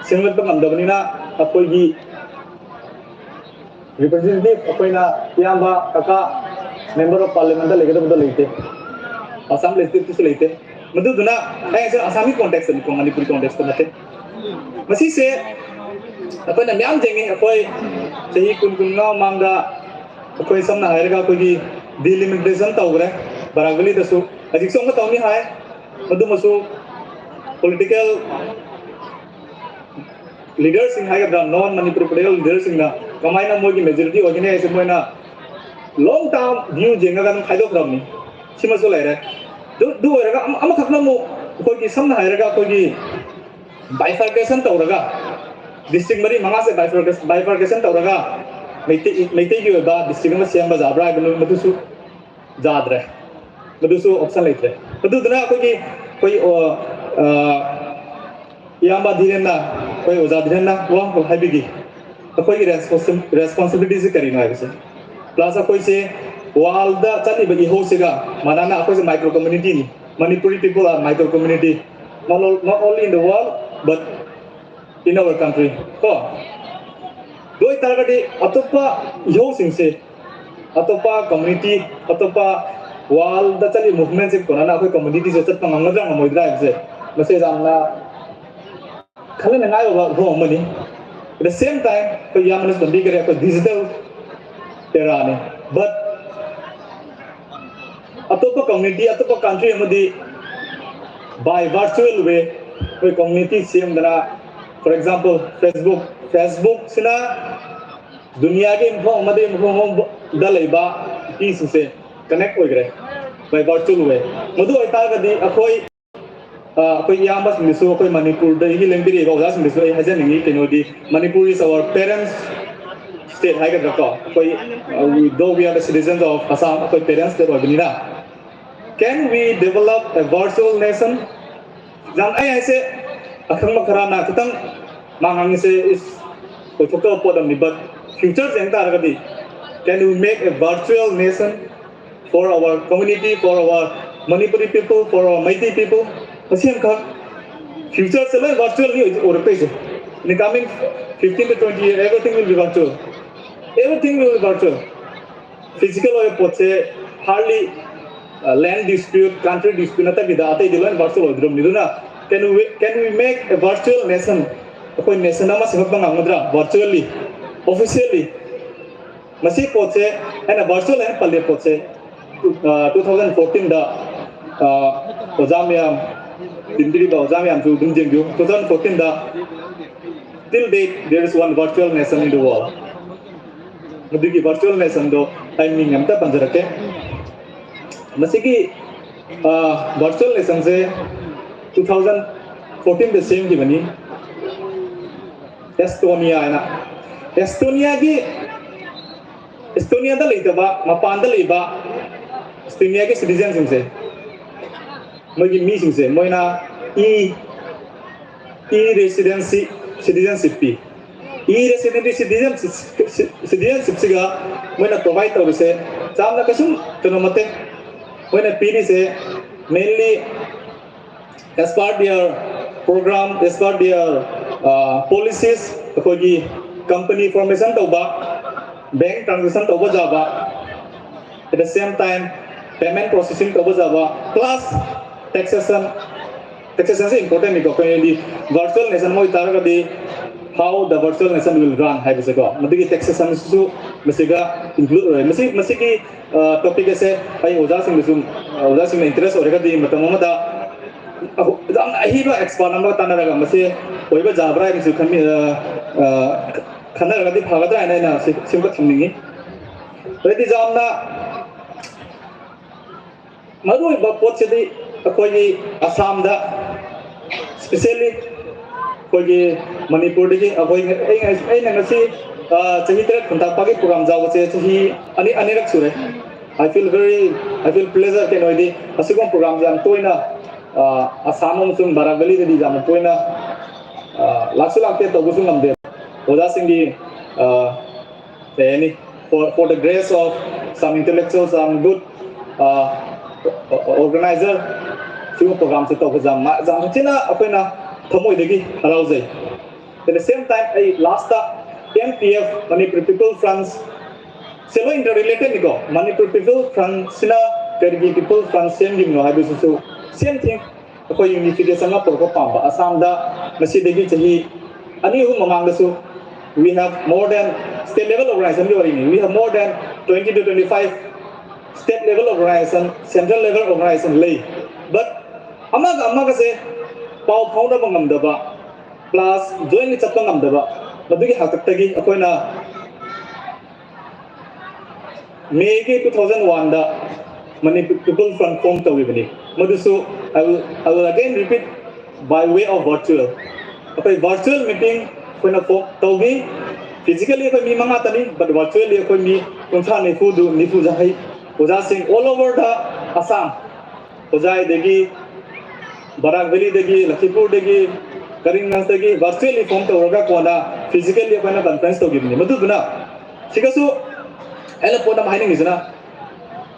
ꯁꯦꯝꯒꯠꯄ ꯉꯝꯗꯕꯅꯤꯅ ꯑꯩꯈꯣꯏꯒꯤ ꯔꯤꯄ꯭ꯔꯖꯦꯟꯇꯦꯇꯤꯚ ꯑꯩꯈꯣꯏꯅ ꯏꯌꯥꯝꯕ, ꯀꯀꯥ, ꯃꯦꯝꯕꯔ ꯑꯣꯐ ꯄꯥꯔꯂꯤꯌꯥꯃꯦꯟꯗ ꯂꯩꯒꯗꯕꯗꯣ ꯂꯩꯇꯦ, ꯑꯁꯥꯝ ꯂꯦꯖꯤꯁꯂꯦꯇꯤꯚꯇꯁꯨ ꯂꯩꯇꯦ꯫ ꯃꯗꯨꯗꯨꯅ ꯑꯩ ꯍꯥꯏꯁꯦ ꯑꯁꯥꯝꯒꯤ ꯀꯣꯟꯇꯦꯛꯁꯇꯅꯤꯀꯣ, ꯃꯅꯤꯄꯨꯔꯤ ꯀꯣꯟꯇꯦꯛꯁꯇ ꯅꯠꯇꯦ꯫ ꯃꯁꯤꯁꯦ ꯑꯩꯈꯣꯏꯅ ꯃꯌꯥꯝ ꯊꯦꯡꯅꯩ꯫ ꯑꯩꯈꯣꯏ ꯆꯍꯤ ꯀꯨꯟ, ꯀꯨꯟꯃꯉꯥ ꯃꯃꯥꯡꯗ ꯑꯩꯈꯣꯏ ꯁꯝꯅ ꯍꯥꯏꯔꯒ ꯑꯩꯈꯣꯏꯒꯤ ꯗꯤꯂꯤꯃꯤꯇꯦꯁꯟ ꯇꯧꯈ꯭ꯔꯦ ꯕꯔꯥꯛ ꯚꯦꯂꯤꯗꯁꯨ꯫ ꯍꯧꯖꯤꯛꯁꯨ ꯑꯃꯨꯛꯀ ꯇꯧꯅꯤ ꯍꯥꯏ꯫ ꯃꯗꯨꯃꯁꯨ ꯄꯣꯂꯤꯇꯤꯀꯦꯜ ꯂꯤꯗꯔꯁꯤꯡ ꯍꯥꯏꯒꯗ꯭ꯔꯥ, ꯅꯣꯟ ꯃꯅꯤꯄꯨꯔꯤ ꯄꯣꯂꯤꯇꯤꯀꯦꯜ ꯂꯤꯗꯔꯁꯤꯡꯅ ꯀꯃꯥꯏꯅ ꯃꯣꯏꯒꯤ ꯃꯦꯖꯣꯔꯤꯇꯤ ꯑꯣꯏꯒꯅꯤ ꯍꯥꯏꯁꯦ ꯃꯣꯏꯅ ꯂꯣꯡ ꯇꯥꯔꯝ ꯚ꯭ꯌꯨ ꯌꯦꯡꯉꯒ ꯑꯗꯨꯝ ꯈꯥꯏꯗꯣꯛꯈ꯭ꯔꯕꯅꯤ꯫ ꯁꯤꯃꯁꯨ ꯂꯩꯔꯦ꯫ ꯑꯗꯨ, ꯑꯗꯨ ꯑꯣꯏꯔꯒ ꯑꯃ-, ꯑꯃꯈꯛꯅ ꯑꯃꯨꯛ ꯑꯩꯈꯣꯏꯒꯤ ꯁꯝꯅ ꯍꯥꯏꯔꯒ ꯑꯩꯈꯣꯏꯒꯤ ꯕꯥꯏꯐꯔꯀꯦꯁꯟ ꯇꯧꯔꯒ ꯗꯤꯁꯇ꯭ꯔꯤꯛ ꯃꯔꯤ ꯃꯉꯥꯁꯦ ꯕꯥꯏꯐꯔꯀꯦꯁꯟ ꯇꯧꯔꯒ ꯃꯩꯇꯩ, ꯃꯩꯇꯩꯒꯤ ꯑꯣꯏꯕ ꯗꯤꯁꯇ꯭ꯔꯤꯛ ꯑꯃ ꯁꯦꯝꯕ ꯌꯥꯕ꯭ꯔꯥ ꯍꯥꯏꯕ ꯃꯗꯨꯁꯨ ꯌꯥꯗ꯭ꯔꯦ꯫ ꯃꯗꯨꯁꯨ ꯑꯣꯞꯁꯟ ꯂꯩꯇ꯭ꯔꯦ꯫ ꯑꯗꯨꯗꯨꯅ ꯑꯩꯈꯣꯏꯒꯤ, ꯑꯩꯈꯣꯏ, ꯑꯣ, ꯑ, ꯏꯌꯥꯝꯕ ꯙꯤꯔꯦꯟꯅ, ꯑꯩꯈꯣꯏ ꯑꯣꯖꯥ ꯙꯤꯔꯦꯟꯅ ꯋꯥ ꯑꯃꯈꯛ ꯍꯥꯏꯕꯤꯒꯦ꯫ ꯑꯩꯈꯣꯏꯒꯤ ꯔꯦꯁꯄꯣꯟꯁꯤꯕꯤꯂꯤꯇꯤꯁꯤ ꯀꯔꯤꯅꯣ ꯍꯥꯏꯕꯁꯦ꯫ ꯄ꯭ꯂꯁ ꯑꯩꯈꯣꯏꯁꯦ ꯋꯥꯔꯜꯗ ꯆꯠꯂꯤꯕ ꯏꯍꯧꯁꯤꯒ ꯃꯥꯟꯅꯅ ꯑꯩꯈꯣꯏꯁꯦ micro ꯀꯝꯃ꯭ꯌꯨꯅꯤꯇꯤꯅꯤ꯫ Manipuri people are micro community, not, not only in the world, but in our country, ꯀꯣ꯫ ꯑꯗꯨ ꯑꯣꯏꯇꯥꯔꯒꯗꯤ ꯑꯇꯣꯞꯄ ꯏꯍꯧꯁꯤꯡꯁꯦ, ꯑꯇꯣꯞꯄ ꯀꯝꯃ꯭ꯌꯨꯅꯤꯇꯤ, ꯑꯇꯣꯞꯄ ꯋꯥꯔꯜꯗ ꯆꯠꯂꯤꯕ ꯃꯨꯚꯃꯦꯟꯁꯦ ꯀꯣꯟꯅꯅ ꯑꯩꯈꯣꯏ ꯀꯝꯃ꯭ꯌꯨꯅꯤꯇꯤꯁꯦ ꯆꯠꯄ ꯉꯝꯒꯗ꯭ꯔꯥ ꯉꯝꯃꯣꯏꯗ꯭ꯔꯥ ꯍꯥꯏꯕꯁꯦ, ꯃꯁꯤ ꯌꯥꯝꯅ ꯈꯜꯂꯅꯉꯥꯏ ꯑꯣꯏꯕ ꯋꯥꯐꯝ ꯑꯃꯅꯤ꯫ At the same time, ꯑꯩꯈꯣꯏ ꯏꯌꯥꯝꯕꯅꯁꯨ ꯇꯝꯕꯤꯈꯔꯦ, ꯑꯩꯈꯣꯏ ꯗꯤꯖꯤꯇꯦꯜ ꯑꯦꯔꯥꯅꯤ꯫ But ꯑꯇꯣꯞꯄ ꯀꯝꯃ꯭ꯌꯨꯅꯤꯇꯤ, ꯑꯇꯣꯞꯄ ꯀꯟꯇ꯭ꯔꯤ ꯑꯃꯗꯤ by virtual way ꯑꯩꯈꯣꯏ community ꯁꯦꯝꯗꯅ, for example, Facebook, Facebook ꯁꯤꯅ ꯗꯨꯅꯤꯌꯥꯒꯤ ꯃꯐꯝ ꯑꯃꯗꯒꯤ ꯃꯐꯝ ꯑꯃꯗ ꯂꯩꯕ ꯅꯨꯄꯤꯁꯤꯡꯁꯦ ꯀꯅꯦꯛ ꯑꯣꯏꯈ꯭ꯔꯦ by virtual way꯫ ꯃꯗꯨ ꯑꯣꯏꯇꯥꯔꯒꯗꯤ ꯑꯩꯈꯣꯏ ꯑꯩꯈꯣꯏ ꯏꯌꯥꯝꯕꯁꯤꯡꯗꯁꯨ, ꯑꯩꯈꯣꯏ ꯃꯅꯤꯄꯨꯔꯗꯒꯤ ꯂꯦꯡꯕꯤꯔꯛꯏꯕ ꯑꯣꯖꯥꯁꯤꯡꯗꯁꯨ ꯑꯩ ꯍꯥꯏꯖꯅꯤꯡꯉꯤ, ꯀꯩꯅꯣꯗꯤ, Manipur is our parents state ꯍꯥꯏꯒꯗ꯭ꯔꯥꯀꯣ, ꯑꯩꯈꯣꯏ, though we are the citizens of Assam, ꯑꯩꯈꯣꯏ parents state ꯑꯣꯏꯕꯅꯤꯅ, can we develop a virtual nation? ꯌꯥꯝ, ꯑꯩ ꯍꯥꯏꯁꯦ, ꯑꯈꯪꯕ ꯈꯔꯅ ꯈꯤꯇꯪ ꯃꯥ ꯉꯥꯡꯉꯤꯁꯦ is ꯑꯣꯏꯊꯣꯛꯇꯕ ꯄꯣꯠ ꯑꯃꯅꯤ, but future ꯁꯦ ꯌꯦꯡ ꯇꯥꯔꯒꯗꯤ, can we make a virtual nation for our community, for our Manipuri people, for our Meitei people? ꯃꯁꯤ ꯑꯃꯈꯛ, future ꯁꯦ ꯂꯣꯏ virtual ꯂꯤ ꯑꯣꯏꯔꯛꯇꯣꯏꯁꯦ꯫ In the coming fifteen to twenty year, everything will be virtual. Everything will be virtual. Physical ꯑꯣꯏꯕ ꯄꯣꯠꯁꯦ hardly, land dispute, country dispute ꯅꯠꯇꯕꯤꯗ ꯑꯇꯩꯗꯤ ꯂꯣꯏ virtual ꯑꯣꯏꯗ꯭ꯔꯕꯅꯤ꯫ ꯑꯗꯨꯅ can we, can we make a virtual nation? ꯑꯩꯈꯣꯏ nation ꯑꯃ ꯁꯦꯝꯒꯠꯄ ꯉꯝꯒꯗ꯭ꯔꯥ virtually, officially? ꯃꯁꯤ ꯄꯣꯠꯁꯦ, ꯑꯩꯅ virtual ꯍꯥꯏꯅ ꯄꯜꯂꯦ ꯄꯣꯠꯁꯦ, two thousand fourteen ꯗ ꯑꯣꯖꯥ ꯃꯌꯥꯝ, ꯇꯤꯟꯕꯤꯔꯤꯕ ꯑꯣꯖꯥ ꯃꯌꯥꯝꯁꯨ ꯑꯗꯨꯝ ꯌꯦꯡꯕꯤꯌꯨ꯫ Two thousand fourteen the, till date there is one virtual nation in the world. ꯃꯗꯨꯒꯤ virtual nation ꯗꯣ ꯑꯩ ꯃꯤꯡ ꯑꯝꯇ ꯄꯟꯖꯔꯛꯀꯦ꯫ ꯃꯁꯤꯒꯤ virtual nation ꯁꯦ two thousand fourteen ꯗ ꯁꯦꯝꯈꯤꯕꯅꯤ, Estonia ꯍꯥꯏꯅ꯫ Estonia ꯒꯤ, Estonia ꯗ ꯂꯩꯇꯕ, ꯃꯄꯥꯟꯗ ꯂꯩꯕ Estonia ꯒꯤ citizen ꯁꯤꯡꯁꯦ, ꯃꯣꯏꯒꯤ ꯃꯤꯁꯤꯡꯁꯦ, ꯃꯣꯏꯅ e e residency citizenship ꯄꯤ꯫ E residency citizenship, citizenship ꯁꯤꯒ ꯃꯣꯏꯅ provide ꯇꯧꯔꯤꯁꯦ ꯌꯥꯝꯅ ꯀꯩꯁꯨꯝ ꯀꯩꯅꯣ ꯅꯠꯇꯦ꯫ ꯃꯣꯏꯅ ꯄꯤꯔꯤꯁꯦ mainly as per their program, as per their policies, ꯑꯩꯈꯣꯏꯒꯤ company formation ꯇꯧꯕ, bank transaction ꯇꯧꯕ ꯌꯥꯕ, at the same time payment processing ꯇꯧꯕ ꯌꯥꯕ, plus taxation, taxation ꯁꯦ important ꯅꯤꯀꯣ꯫ ꯑꯩꯈꯣꯏꯗꯤ virtual nation ꯑꯃ ꯑꯣꯏꯇꯥꯔꯒꯗꯤ how the virtual nation will run ꯍꯥꯏꯕꯁꯦꯀꯣ, ꯃꯗꯨꯒꯤ taxation ꯁꯤꯁꯨ ꯃꯁꯤꯒ include ꯑꯣꯏ꯫ ꯃꯁꯤ, ꯃꯁꯤꯒꯤ topic ꯑꯁꯦ ꯑꯩ ꯑꯣꯖꯥꯁꯤꯡꯗꯁꯨ, ꯑꯣꯖꯥꯁꯤꯡꯅ interest ꯑꯣꯏꯔꯒꯗꯤ ꯃꯇꯝ ꯑꯃꯗ ꯌꯥꯝꯅ ꯑꯍꯩꯕ expert ꯑꯃꯒ ꯇꯥꯟꯅꯔꯒ ꯃꯁꯤ ꯑꯣꯏꯕ ꯌꯥꯕ꯭ꯔꯥ ꯍꯥꯏꯕꯁꯨ ꯈꯟꯃꯤ-, ꯈꯟꯅꯔꯒꯗꯤ ꯐꯒꯗ꯭ꯔꯥ ꯍꯥꯏꯅ ꯑꯩꯅ ꯁꯤ, ꯁꯤꯃꯒ ꯊꯝꯅꯤꯡꯉꯤ꯫ ꯑꯗꯩꯗꯤ ꯌꯥꯝꯅ ꯃꯔꯨꯑꯣꯏꯕ ꯄꯣꯠꯁꯤꯗꯤ ꯑꯩꯈꯣꯏꯒꯤ ꯑꯁꯥꯝꯗ, specially ꯑꯩꯈꯣꯏꯒꯤ ꯃꯅꯤꯄꯨꯔꯗꯒꯤ ꯑꯩꯈꯣꯏ, ꯑꯩ ꯑꯩꯅ ꯉꯁꯤ ꯆꯍꯤ ꯇꯔꯦꯠ ꯈꯨꯟꯇꯥꯛꯄꯒꯤ program ꯌꯥꯎꯕꯁꯦ ꯆꯍꯤ ꯑꯅꯤ ꯑꯅꯤꯔꯛ ꯁꯨꯔꯦ꯫ I feel very, I feel pleasure. ꯀꯩꯅꯣ ꯍꯥꯏꯗꯤ ꯑꯁꯤꯒꯨꯝꯕ program ꯁꯦ ꯌꯥꯝ ꯇꯣꯏꯅ ꯑꯁꯥꯝ ꯑꯃꯁꯨꯡ ꯕꯔꯥꯛ ꯚꯦꯂꯤꯗꯗꯤ ꯌꯥꯝꯅ ꯇꯣꯏꯅ ꯂꯥꯛꯁꯨ ꯂꯥꯛꯇꯦ, ꯇꯧꯕꯁꯨ ꯉꯝꯗꯦ꯫ ꯑꯣꯖꯥꯁꯤꯡꯒꯤ ꯀꯩ ꯍꯥꯏꯅꯤ, for, for the grace of some intellectual, some good organizer, ꯁꯤꯒꯨꯝꯕ program ꯁꯦ ꯇꯧꯕꯁꯦ ꯌꯥꯝ ꯌꯥꯝ ꯊꯤꯅ ꯑꯩꯈꯣꯏꯅ ꯊꯃꯣꯏꯗꯒꯤ ꯍꯔꯥꯎꯖꯩ꯫ At the same time, ꯑꯩ last ꯇ M P F, Manipur People Front ꯁꯦ ꯂꯣꯏ interrelated ꯅꯤꯀꯣ꯫ Manipur People Front ꯁꯤꯅ ꯀꯔꯤꯒꯤ People Front ꯁꯦꯝꯈꯤꯕꯅꯣ ꯍꯥꯏꯕꯁꯤꯁꯨ same thing, ꯑꯩꯈꯣꯏ unification ꯑꯃ ꯄꯨꯔꯛꯄ ꯄꯥꯝꯕ꯫ ꯑꯁꯥꯝꯗ ꯉꯁꯤꯗꯒꯤ ꯆꯍꯤ ꯑꯅꯤ ꯑꯍꯨꯝ ꯃꯃꯥꯡꯗꯁꯨ we have more than, state level organization ꯒꯤ ꯋꯥꯔꯤꯅꯤ, we have more than twenty to twenty five state level organization, central level organization ꯂꯩ꯫ But ꯑꯃꯒ ꯑꯃꯒꯁꯦ ꯄꯥꯎ ꯐꯥꯎꯅꯕ ꯉꯝꯗꯕ, class join ꯆꯠꯄ ꯉꯝꯗꯕ, ꯃꯗꯨꯒꯤ ꯍꯥꯛꯇꯛꯇꯒꯤ ꯑꯩꯈꯣꯏꯅ May ꯒꯤ two thousand one ꯗ Manipur People Front form ꯇꯧꯈꯤꯕꯅꯤ꯫ ꯃꯗꯨꯁꯨ I will, I will again repeat by way of virtual. ꯑꯩꯈꯣꯏ virtual meeting ꯑꯩꯈꯣꯏꯅ form ꯇꯧꯈꯤ꯫ Physically ꯑꯩꯈꯣꯏ ꯃꯤ ꯃꯉꯥꯇꯅꯤ, but virtually ꯑꯩꯈꯣꯏ ꯃꯤ ꯀꯨꯟꯊ꯭ꯔꯥ ꯅꯤꯐꯨꯗꯨ, ꯅꯤꯐꯨ ꯌꯥꯡꯈꯩ ꯑꯣꯖꯥꯁꯤꯡ all over the Assam, ꯍꯣꯖꯥꯏꯗꯒꯤ, Barak ꯚꯦꯂꯤꯗꯒꯤ, ꯂꯈꯤꯄꯨꯔꯗꯒꯤ, ꯀꯔꯤꯝꯒꯟꯖꯇꯒꯤ virtually form ꯇꯧꯔꯒ ꯀꯣꯟꯅ physically ꯑꯩꯈꯣꯏꯅ conference ꯇꯧꯈꯤꯕꯅꯤ꯫ ꯃꯗꯨꯗꯨꯅ ꯁꯤꯒꯁꯨ ꯑꯩꯅ ꯄꯣꯠ ꯑꯃ ꯍꯥꯏꯅꯤꯡꯉꯤꯁꯤꯅ,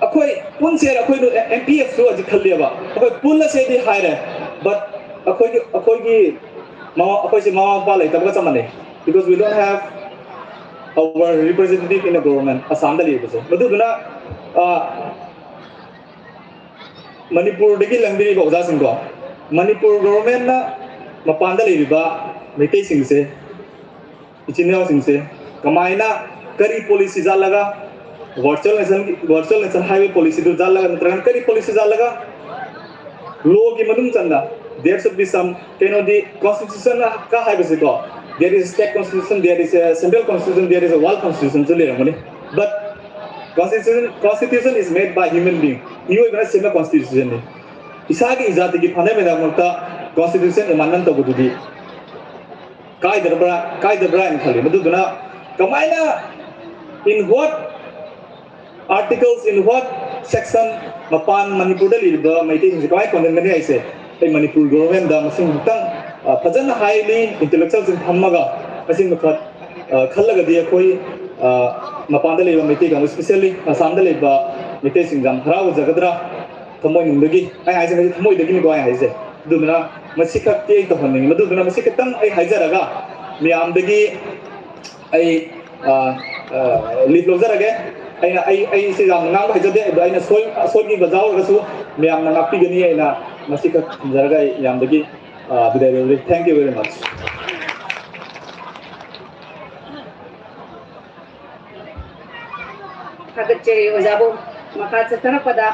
ꯑꯩꯈꯣꯏ ꯄꯨꯟꯁꯦ, ꯑꯩꯈꯣꯏ M P F ꯁꯨ ꯍꯧꯖꯤꯛ ꯈꯜꯂꯦꯕ, ꯑꯩꯈꯣꯏ ꯄꯨꯜꯂꯁꯦꯗꯤ ꯍꯥꯏꯔꯦ, but ꯑꯩꯈꯣꯏꯒꯤ, ꯑꯩꯈꯣꯏꯒꯤ ꯃꯃꯥ, ꯑꯩꯈꯣꯏꯁꯦ ꯃꯃꯥ ꯃꯄꯥ ꯂꯩꯇꯕꯒ ꯆꯞ ꯃꯥꯟꯅꯩ, because we don't have our representative in the government ꯑꯁꯥꯝꯗ ꯂꯩꯕꯁꯦ꯫ ꯃꯗꯨꯗꯨꯅ ꯑ, ꯃꯅꯤꯄꯨꯔꯗꯒꯤ ꯂꯪꯕꯤꯔꯤꯕ ꯑꯣꯖꯥꯁꯤꯡꯗꯣ, ꯃꯅꯤꯄꯨꯔ government ꯅ ꯃꯄꯥꯟꯗ ꯂꯩꯔꯤꯕ ꯃꯩꯇꯩꯁꯤꯡꯁꯦ, ꯏꯆꯤꯟ ꯏꯅꯥꯎꯁꯤꯡꯁꯦ ꯀꯃꯥꯏꯅ, ꯀꯔꯤ policy ꯆꯠꯂꯒ, virtual nation, virtual nation ꯍꯥꯏꯕ policy ꯗꯨ ꯆꯠꯂꯒ, ꯅꯠꯇ꯭ꯔꯒꯅ ꯀꯔꯤ policy ꯆꯠꯂꯒ, law ꯒꯤ ꯃꯅꯨꯡ ꯆꯟꯅ there should be some, ꯀꯩꯅꯣꯗꯤ, constitution ꯀ ꯍꯥꯏꯕꯁꯤꯀꯣ, there is state constitution, there is a central constitution, there is a world constitution ꯁꯨ ꯂꯩꯔꯝꯒꯅꯤ꯫ But Constitution, constitution is made by human being. ꯃꯤꯑꯣꯏꯕꯅ ꯁꯦꯝꯕ constitution ꯅꯤ꯫ ꯏꯁꯥꯒꯤ ꯏꯖꯥꯇꯤꯒꯤ ꯐꯥꯅꯕꯒꯤꯗꯃꯛꯇ constitution amendment ꯇꯧꯕꯗꯨꯗꯤ ꯀꯥꯏꯗꯕ꯭ꯔꯥ, ꯀꯥꯏꯗꯕ꯭ꯔꯥ ꯍꯥꯏꯅ ꯈꯜꯂꯤ꯫ ꯃꯗꯨꯗꯨꯅ ꯀꯃꯥꯏꯅ, in what articles, in what section ꯃꯄꯥꯟ ꯃꯅꯤꯄꯨꯔꯗ ꯂꯩꯔꯤꯕ ꯃꯩꯇꯩꯁꯤꯡꯁꯦ ꯀꯃꯥꯏꯅ condemn ꯒꯅꯤ ꯍꯥꯏꯁꯦ, ꯑꯩ ꯃꯅꯤꯄꯨꯔ government ꯗ ꯃꯁꯤ ꯑꯃꯨꯛꯇꯪ, ꯑ, ꯐꯖꯅ highly intellectual ꯁꯤꯡ ꯊꯝꯃꯒ ꯃꯁꯤ ꯑꯃꯈꯛ, ꯑ, ꯈꯜꯂꯒꯗꯤ ꯑꯩꯈꯣꯏ, ꯑ, ꯃꯄꯥꯟꯗ ꯂꯩꯕ ꯃꯩꯇꯩ ꯀꯥꯡꯕꯨ, especially ꯑꯁꯥꯝꯗ ꯂꯩꯕ ꯃꯩꯇꯩꯁꯤꯡ ꯌꯥꯝ ꯍꯔꯥꯎꯖꯒꯗ꯭ꯔꯥ, ꯊꯃꯣꯏꯅꯨꯡꯗꯒꯤ꯫ ꯑꯩ ꯍꯥꯏꯁꯦ ꯉꯁꯤ ꯊꯃꯣꯏꯗꯒꯤꯅꯤꯀꯣ ꯑꯩ ꯍꯥꯏꯁꯦ꯫ ꯑꯗꯨꯗꯨꯅ ꯃꯁꯤꯈꯛꯇꯤ ꯑꯩ ꯇꯧꯍꯟꯅꯤꯡꯉꯤ꯫ ꯃꯗꯨꯗꯨꯅ ꯃꯁꯤ ꯈꯛꯇꯪ ꯑꯩ ꯍꯥꯏꯖꯔꯒ ꯃꯌꯥꯝꯗꯒꯤ ꯑꯩ, ꯑ, ꯑ, leave ꯂꯧꯖꯔꯒꯦ꯫ ꯑꯩꯅ, ꯑꯩ, ꯑꯩꯁꯦ ꯌꯥꯝꯅ ꯉꯥꯡꯕ ꯍꯩꯖꯗꯦ, ꯑꯗꯣ ꯑꯩꯅ ꯁꯣꯏ-, ꯑꯁꯣꯏꯈꯤꯕ ꯌꯥꯎꯔꯒꯁꯨ ꯃꯌꯥꯝꯅ ꯉꯥꯛꯄꯤꯒꯅꯤ ꯍꯥꯏꯅ ꯃꯁꯤꯈꯛ ꯊꯝꯖꯔꯒ ꯑꯩ ꯃꯌꯥꯝꯗꯒꯤ, ꯑ, ꯕꯤꯗꯥꯏ ꯂꯧꯖꯔꯤ꯫ Thank you very much. ꯊꯥꯒꯠꯆꯔꯤ ꯑꯣꯖꯥꯕꯨ꯫ ꯃꯈꯥ ꯆꯠꯊꯔꯛꯄꯗ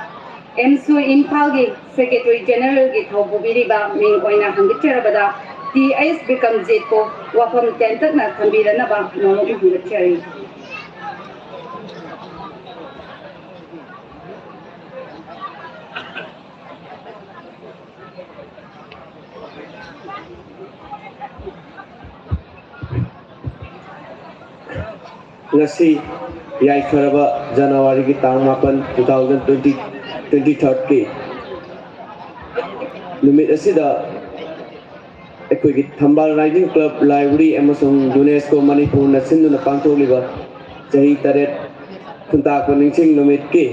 ꯑꯦꯝꯁꯨ ꯏꯝꯐꯥꯜꯒꯤ Secretary General ꯒꯤ ꯊꯧ ꯄꯨꯕꯤꯔꯤꯕ ꯃꯤꯡ ꯑꯣꯏꯅ ꯍꯪꯒꯠꯆꯔꯕꯗ ꯇꯤ ꯑꯩꯆ ꯕꯤꯀ꯭ꯔꯝꯖꯤꯠꯄꯨ ꯋꯥꯐꯝ ꯇꯦꯟꯇꯛꯅ ꯊꯝꯕꯤꯔꯅꯕ ꯅꯣꯡꯃ ꯍꯪꯒꯠꯆꯔꯤ꯫ ꯉꯁꯤ ꯌꯥꯏꯐꯔꯕ ꯖꯅꯋꯥꯔꯤꯒꯤ ꯇꯥꯡ ꯃꯥꯄꯟ, two thousand twenty, twenty third ꯀꯤ ꯅꯨꯃꯤꯠ ꯑꯁꯤꯗ ꯑꯩꯈꯣꯏꯒꯤ ꯊꯝꯕꯥꯜ Riding Club, library ꯑꯃꯁꯨꯡ ꯌꯨꯅꯦꯁꯀꯣ ꯃꯅꯤꯄꯨꯔꯅ ꯁꯤꯟꯗꯨꯅ ꯄꯥꯡꯊꯣꯛꯂꯤꯕ ꯆꯍꯤ ꯇꯔꯦꯠ ꯈꯨꯟꯇꯥꯛꯄ ꯅꯤꯡꯁꯤꯡ ꯅꯨꯃꯤꯠꯀꯤ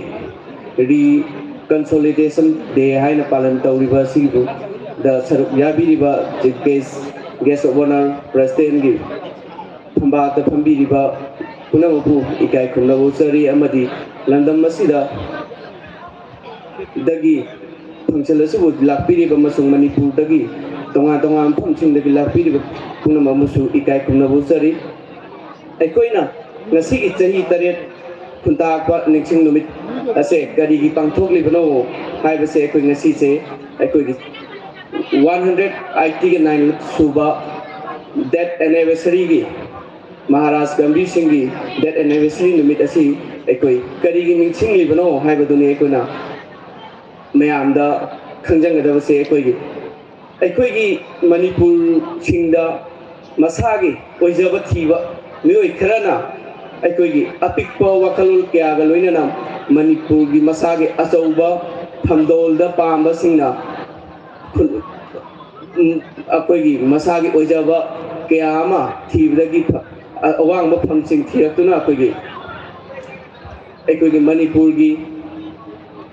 Reconciliation Day ꯍꯥꯏꯅ ꯄꯥꯂꯟ ꯇꯧꯔꯤꯕ ꯑꯁꯤꯕꯨꯗ ꯁꯔꯨꯛ ꯌꯥꯕꯤꯔꯤꯕ Chief Guest, Guest of Honour, President ꯀꯤ ꯐꯝꯕꯥꯛꯇ ꯐꯝꯕꯤꯔꯤꯕ ꯄꯨꯝꯅꯃꯛꯄꯨ ꯏꯀꯥꯏ ꯈꯨꯝꯅꯕ ꯎꯠꯆꯔꯤ ꯑꯃꯗꯤ ꯂꯝꯗꯝ ꯑꯁꯤꯗ ꯗꯒꯤ function ꯑꯁꯤꯕꯨ ꯂꯥꯛꯄꯤꯔꯤꯕ ꯑꯃꯁꯨꯡ ꯃꯅꯤꯄꯨꯔꯗꯒꯤ ꯇꯣꯉꯥꯟ ꯇꯣꯉꯥꯟꯕ ꯃꯐꯝꯁꯤꯡꯗꯒꯤ ꯂꯥꯛꯄꯤꯔꯤꯕ ꯄꯨꯝꯅꯃꯛ ꯑꯃꯁꯨ ꯏꯀꯥꯏ ꯈꯨꯝꯅꯕ ꯎꯠꯆꯔꯤ꯫ ꯑꯩꯈꯣꯏꯅ ꯉꯁꯤꯒꯤ ꯆꯍꯤ ꯇꯔꯦꯠ ꯈꯨꯟꯇꯥꯛꯄ ꯅꯤꯡꯁꯤꯡ ꯅꯨꯃꯤꯠ ꯑꯁꯦ ꯀꯔꯤꯒꯤ ꯄꯥꯡꯊꯣꯛꯂꯤꯕꯅꯣ ꯍꯥꯏꯕꯁꯦ ꯑꯩꯈꯣꯏ ꯉꯁꯤꯁꯦ ꯑꯩꯈꯣꯏꯒꯤ one hundred eighty nine ꯁꯨꯕ death anniversary ꯒꯤ, ꯃꯍꯥꯔꯥꯖ ꯒꯝꯚꯤꯔ ꯁꯤꯡꯒꯤ death anniversary ꯅꯨꯃꯤꯠ ꯑꯁꯤ ꯑꯩꯈꯣꯏ ꯀꯔꯤꯒꯤ ꯅꯤꯡꯁꯤꯡꯂꯤꯕꯅꯣ ꯍꯥꯏꯕꯗꯨꯅꯤ ꯑꯩꯈꯣꯏꯅ ꯃꯌꯥꯝꯗ ꯈꯪꯖꯟꯒꯗꯕꯁꯦ꯫ ꯑꯩꯈꯣꯏꯒꯤ ꯑꯩꯈꯣꯏꯒꯤ ꯃꯅꯤꯄꯨꯔꯁꯤꯡꯗ ꯃꯁꯥꯒꯤ ꯑꯣꯏꯖꯕ ꯊꯤꯕ ꯃꯤꯑꯣꯏ ꯈꯔꯅ ꯑꯩꯈꯣꯏꯒꯤ ꯑꯄꯤꯛꯄ ꯋꯥꯈꯜꯂꯣꯟ ꯀꯌꯥꯒ ꯂꯣꯏꯅꯅ ꯃꯅꯤꯄꯨꯔꯒꯤ ꯃꯁꯥꯒꯤ ꯑꯆꯧꯕ ꯐꯝꯗꯣꯜꯗ ꯄꯥꯝꯕꯁꯤꯡꯅ ꯈꯨꯟ-, ꯎꯝ, ꯑꯩꯈꯣꯏꯒꯤ ꯃꯁꯥꯒꯤ ꯑꯣꯏꯖꯕ ꯀꯌꯥ ꯑꯃ ꯊꯤꯕꯗꯒꯤ ꯐ-, ꯑ-, ꯑꯋꯥꯡꯕ ꯐꯝꯁꯤꯡ ꯊꯤꯔꯛꯇꯨꯅ ꯑꯩꯈꯣꯏꯒꯤ ꯑꯩꯈꯣꯏꯒꯤ ꯃꯅꯤꯄꯨꯔꯒꯤ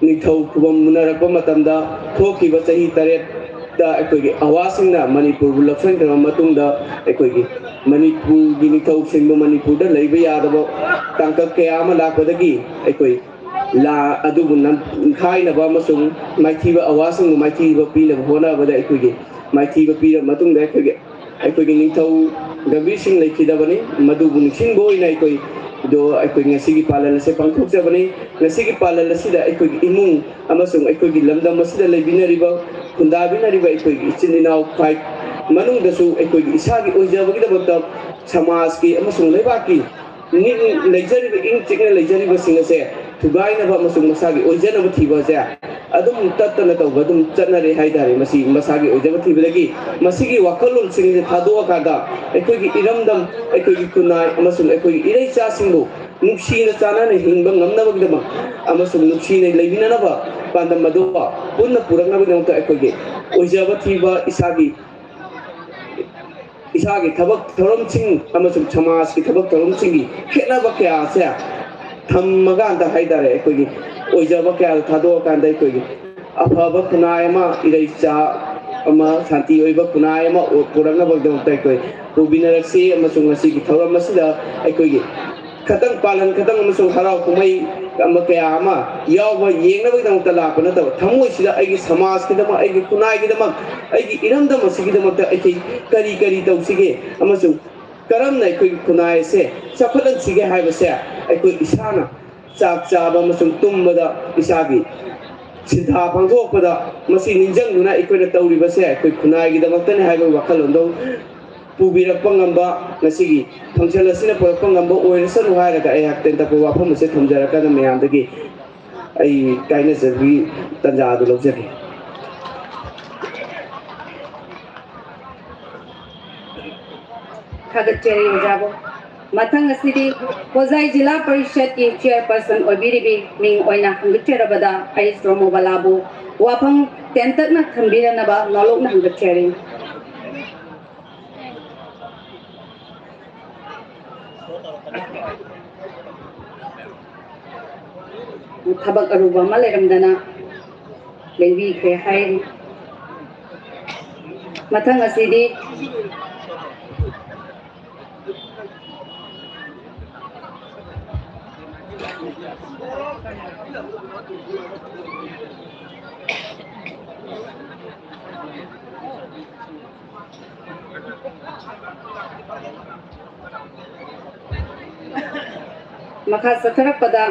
ꯅꯤꯡꯊꯧ ꯈꯨꯕꯝ ꯃꯨꯟꯅꯔꯛꯄ ꯃꯇꯝꯗ ꯊꯣꯛꯈꯤꯕ ꯆꯍꯤ ꯇꯔꯦꯠꯇ ꯑꯩꯈꯣꯏꯒꯤ ꯑꯋꯥꯁꯤꯡꯅ ꯃꯅꯤꯄꯨꯔꯕꯨ ꯂꯧꯁꯤꯟꯈ꯭ꯔꯕ ꯃꯇꯨꯡꯗ ꯑꯩꯈꯣꯏꯒꯤ ꯃꯅꯤꯄꯨꯔꯒꯤ ꯅꯤꯡꯊꯧꯁꯤꯡꯕꯨ ꯃꯅꯤꯄꯨꯔꯗ ꯂꯩꯕ ꯌꯥꯗꯕ ꯇꯥꯡꯀꯛ ꯀꯌꯥ ꯑꯃ ꯂꯥꯛꯄꯗꯒꯤ ꯑꯩꯈꯣꯏ ꯂꯥ ꯑꯗꯨꯕꯨ ꯅꯝꯈꯥꯏꯅꯕ ꯑꯃꯁꯨꯡ ꯃꯥꯏꯊꯤꯕ ꯑꯋꯥꯁꯤꯡꯕꯨ ꯃꯥꯏꯊꯤꯕ ꯄꯤꯅꯕ ꯍꯣꯠꯅꯕꯗ ꯑꯩꯈꯣꯏꯒꯤ ꯃꯥꯏꯊꯤꯕ ꯄꯤꯔꯕ ꯃꯇꯨꯡꯗ ꯑꯩꯈꯣꯏꯒꯤ ꯑꯩꯈꯣꯏꯒꯤ ꯅꯤꯡꯊꯧ ꯒꯝꯚꯤꯔ ꯁꯤꯡ ꯂꯩꯈꯤꯗꯕꯅꯤ꯫ ꯃꯗꯨꯕꯨ ꯅꯤꯡꯁꯤꯡꯕ ꯑꯣꯏꯅ ꯑꯩꯈꯣꯏ ꯑꯗꯣ ꯑꯩꯈꯣꯏ ꯉꯁꯤꯒꯤ ꯄꯥꯂꯟ ꯑꯁꯤ ꯄꯥꯡꯊꯣꯛꯆꯕꯅꯤ꯫ ꯉꯁꯤꯒꯤ ꯄꯥꯂꯟ ꯑꯁꯤꯗ ꯑꯩꯈꯣꯏꯒꯤ ꯏꯃꯨꯡ ꯑꯃꯁꯨꯡ ꯑꯩꯈꯣꯏꯒꯤ ꯂꯝꯗꯝ ꯑꯁꯤꯗ ꯂꯩꯃꯤꯟꯅꯔꯤꯕ, ꯈꯨꯟꯗꯥꯃꯤꯟꯅꯔꯤꯕ ꯑꯩꯈꯣꯏꯒꯤ ꯏꯆꯤꯟ ꯏꯅꯥꯎ ꯈ꯭ꯋꯥꯏ ꯃꯅꯨꯡꯗꯁꯨ ꯑꯩꯈꯣꯏꯒꯤ ꯏꯁꯥꯒꯤ ꯑꯣꯏꯖꯕꯒꯤꯗꯃꯛꯇ ꯁꯃꯥꯖꯀꯤ ꯑꯃꯁꯨꯡ ꯂꯩꯕꯥꯛꯀꯤ ꯅꯤꯡ ꯂꯩꯖꯔꯤꯕ, ꯏꯪ ꯆꯤꯛꯅ ꯂꯩꯖꯔꯤꯕꯁꯤꯡ ꯑꯁꯦ ꯊꯨꯒꯥꯏꯅꯕ ꯑꯃꯁꯨꯡ ꯃꯁꯥꯒꯤ ꯑꯣꯏꯖꯅꯕ ꯊꯤꯕ ꯑꯁꯦ ꯑꯗꯨꯝ ꯇꯠꯇꯅ ꯇꯧꯕ ꯑꯗꯨꯝ ꯆꯠꯅꯔꯦ ꯍꯥꯏꯇꯥꯔꯦ꯫ ꯃꯁꯤ ꯃꯁꯥꯒꯤ ꯑꯣꯏꯖꯕ ꯊꯤꯕꯗꯒꯤ ꯃꯁꯤꯒꯤ ꯋꯥꯈꯜꯂꯣꯟꯁꯤꯡꯁꯦ ꯊꯥꯗꯣꯛꯑꯀꯥꯟꯗ ꯑꯩꯈꯣꯏꯒꯤ ꯏꯔꯝꯗꯝ, ꯑꯩꯈꯣꯏꯒꯤ ꯈꯨꯟꯅꯥꯏ ꯑꯃꯁꯨꯡ ꯑꯩꯈꯣꯏꯒꯤ ꯏꯔꯩꯆꯥꯁꯤꯡꯕꯨ ꯅꯨꯡꯁꯤꯅ ꯆꯥꯟꯅꯅ ꯍꯤꯡꯕ ꯉꯝꯅꯕꯒꯤꯗꯃꯛ ꯑꯃꯁꯨꯡ ꯅꯨꯡꯁꯤꯅ ꯂꯩꯃꯤꯟꯅꯅꯕ ꯄꯥꯟꯗꯝ ꯑꯗꯨ ꯄꯨꯟꯅ ꯄꯨꯔꯛꯅꯕꯒꯤꯗꯃꯛꯇ ꯑꯩꯈꯣꯏꯒꯤ ꯑꯣꯏꯖꯕ ꯊꯤꯕ, ꯏꯁꯥꯒꯤ ꯏꯁꯥꯒꯤ ꯊꯕꯛ ꯊꯧꯔꯝꯁꯤꯡ ꯑꯃꯁꯨꯡ ꯁꯃꯥꯖꯀꯤ ꯊꯕꯛ ꯊꯧꯔꯝꯁꯤꯡꯒꯤ ꯈꯦꯠꯅꯕ ꯀꯌꯥ ꯑꯁꯦ ꯊꯝꯃꯀꯥꯟꯗ ꯍꯥꯏꯇꯥꯔꯦ, ꯑꯩꯈꯣꯏꯒꯤ ꯑꯣꯏꯖꯕ ꯀꯌꯥꯗꯣ ꯊꯥꯗꯣꯛꯑꯀꯥꯟꯗ ꯑꯩꯈꯣꯏꯒꯤ ꯑꯐꯕ ꯈꯨꯟꯅꯥꯏ ꯑꯃ, ꯏꯔꯩꯆꯥ ꯑꯃ, ꯁꯥꯟꯇꯤ ꯑꯣꯏꯕ ꯈꯨꯟꯅꯥꯏ ꯑꯃ ꯄꯨꯔꯛꯅꯕꯒꯤꯗꯃꯛꯇ ꯑꯩꯈꯣꯏ ꯄꯨꯕꯤꯅꯔꯛꯁꯤ꯫ ꯑꯃꯁꯨꯡ ꯉꯁꯤꯒꯤ ꯊꯧꯔꯝ ꯑꯁꯤꯗ ꯑꯩꯈꯣꯏꯒꯤ ꯈꯇꯪ ꯄꯥꯂꯟ ꯈꯇꯪ ꯑꯃꯁꯨꯡ ꯍꯔꯥꯎ ꯀꯨꯝꯍꯩ ꯑꯃ ꯀꯌꯥ ꯑꯃ ꯌꯥꯎꯕ ꯌꯦꯡꯅꯕꯒꯤꯗꯃꯛꯇ ꯂꯥꯛꯄ ꯅꯠꯇꯕ, ꯊꯃꯣꯏꯁꯤꯗ ꯑꯩꯒꯤ ꯁꯃꯥꯖꯀꯤꯗꯃꯛ, ꯑꯩꯒꯤ ꯈꯨꯟꯅꯥꯏꯒꯤꯗꯃꯛ, ꯑꯩꯒꯤ ꯏꯔꯝꯗꯝ ꯑꯁꯤꯒꯤꯗꯃꯛꯇ ꯑꯩꯈꯣꯏ ꯀꯔꯤ ꯀꯔꯤ ꯇꯧꯁꯤꯒꯦ ꯑꯃꯁꯨꯡ ꯀꯔꯝꯅ ꯑꯩꯈꯣꯏꯒꯤ ꯈꯨꯟꯅꯥꯏ ꯑꯁꯦ ꯆꯥꯎꯈꯠꯍꯟꯁꯤꯒꯦ ꯍꯥꯏꯕꯁꯦ ꯑꯩꯈꯣꯏ ꯏꯁꯥꯅ ꯆꯥꯛ ꯆꯥꯕ ꯑꯃꯁꯨꯡ ꯇꯨꯝꯕꯗ ꯏꯁꯥꯒꯤ ꯁꯤꯟꯊꯥ ꯄꯥꯡꯊꯣꯛꯄꯗ ꯃꯁꯤ ꯅꯤꯡꯁꯤꯡꯗꯨꯅ ꯑꯩꯈꯣꯏꯅ ꯇꯧꯔꯤꯕꯁꯦ ꯑꯩꯈꯣꯏ ꯈꯨꯟꯅꯥꯏꯒꯤꯗꯃꯛꯇꯅꯤ ꯍꯥꯏꯕ ꯋꯥꯈꯜꯂꯣꯟꯗꯣ ꯄꯨꯕꯤꯔꯛꯄ ꯉꯝꯕ, ꯉꯁꯤꯒꯤ function ꯑꯁꯤꯅ ꯄꯨꯔꯛꯄ ꯉꯝꯕ ꯑꯣꯏꯔꯁꯅꯨ ꯍꯥꯏꯔꯒ ꯑꯩꯍꯥꯛ ꯇꯦꯟꯇꯛꯄ ꯋꯥꯐꯝ ꯑꯁꯦ ꯊꯝꯖꯔꯀꯥꯟꯗ ꯃꯌꯥꯝꯗꯒꯤ ꯑꯩ ꯀꯥꯏꯅꯖꯕꯒꯤ ꯇꯥꯟꯖꯥ ꯑꯗꯨ ꯂꯧꯖꯒꯦ꯫ ꯊꯥꯒꯠꯆꯔꯤ ꯑꯣꯖꯥꯕꯨ꯫ ꯃꯊꯪ ꯑꯁꯤꯗꯤ ꯍꯣꯖꯥꯏ ꯖꯤꯂꯥ ꯄꯔꯤꯁꯠꯀꯤ chairperson ꯑꯣꯏꯕꯤꯔꯤꯕꯤ ꯃꯤꯡ ꯑꯣꯏꯅ ꯍꯪꯒꯠꯆꯔꯕꯗ ꯑꯩ ꯁ꯭ꯔꯣꯃꯣꯕꯂꯥꯕꯨ ꯋꯥꯐꯝ ꯇꯦꯟꯇꯛꯅ ꯊꯝꯕꯤꯔꯅꯕ ꯅꯣꯂꯣꯛꯅ ꯍꯪꯒꯠꯆꯔꯤ꯫ ꯊꯕꯛ ꯑꯔꯨꯕ ꯑꯃ ꯂꯩꯔꯝꯗꯅ ꯂꯦꯡꯕꯤꯈ꯭ꯔꯦ ꯍꯥꯏꯔꯤ꯫ ꯃꯊꯪ ꯑꯁꯤꯗꯤ ꯃꯈꯥ ꯆꯠꯊꯔꯛꯄꯗ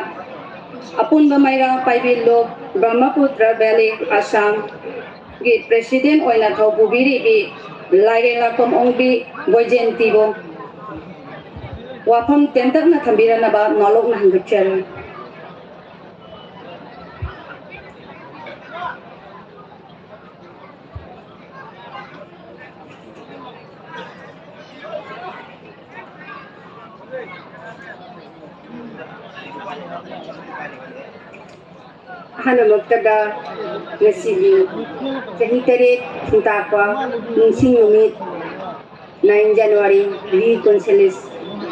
ꯑꯄꯨꯟꯕ ꯃꯩꯔꯥ ꯄꯥꯏꯕꯤ ꯂꯣꯛ ꯕ꯭ꯔꯍꯃꯄꯨꯇ꯭ꯔ ꯚꯦꯂꯤ ꯑꯁꯥꯝꯒꯤ president ꯑꯣꯏꯅ ꯊꯧ ꯄꯨꯕꯤꯔꯤꯕꯤ ꯂꯥꯏꯔꯦꯟ ꯂꯥꯛꯄꯝ ꯑꯣꯡꯕꯤ ꯕꯣꯏꯖꯦꯟꯇꯤꯕꯨ ꯋꯥꯐꯝ ꯇꯦꯟꯇꯛꯅ ꯊꯝꯕꯤꯔꯅꯕ ꯅꯣꯂꯣꯛꯅ ꯍꯪꯒꯠꯆꯔꯤ꯫ ꯑꯍꯥꯟꯕꯃꯛꯇꯗ ꯉꯁꯤꯒꯤ ꯆꯍꯤ ꯇꯔꯦꯠ ꯈꯨꯟꯇꯥꯛꯄ ꯅꯤꯡꯁꯤꯡ ꯅꯨꯃꯤꯠ, nine January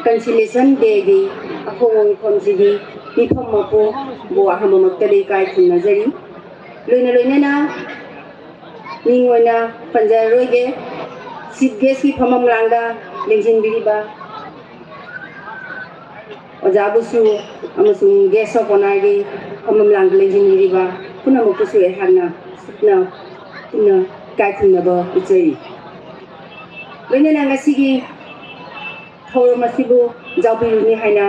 reconciliation dayꯒꯤ ꯑꯐꯧꯕ ꯃꯤꯐꯝꯁꯤꯒꯤ ꯃꯤꯐꯝ ꯃꯄꯨꯕꯨ ꯑꯍꯥꯟꯕꯃꯛꯇꯗ ꯏꯀꯥꯏ ꯈꯨꯝꯅꯖꯔꯤ꯫ ꯂꯣꯏꯅ ꯂꯣꯏꯅꯅ ꯃꯤꯡ ꯑꯣꯏꯅ ꯄꯟꯖꯔꯔꯣꯏꯒꯦ꯫ Chief guestꯀꯤ ꯐꯝꯐꯝ ꯂꯥꯡꯗ ꯂꯦꯡꯁꯤꯟꯕꯤꯔꯤꯕ ꯑꯣꯖꯥꯕꯨꯁꯨ ꯑꯃꯁꯨꯡ guest of honourꯒꯤ ꯐꯝꯐꯝ ꯂꯥꯡꯗ ꯂꯦꯡꯁꯤꯟꯕꯤꯔꯤꯕ ꯄꯨꯝꯅꯃꯛꯄꯨꯁꯨ ꯑꯩꯍꯥꯛꯅ ꯁꯨꯞꯅ ꯄꯨꯟꯅ ꯏꯀꯥꯏ ꯈꯨꯝꯅꯕ ꯎꯠꯆꯔꯤ꯫ ꯂꯣꯏꯅꯅ ꯉꯁꯤꯒꯤ ꯊꯧꯔꯝ ꯑꯁꯤꯕꯨ ꯌꯥꯎꯕꯤꯔꯨꯅꯤ ꯍꯥꯏꯅ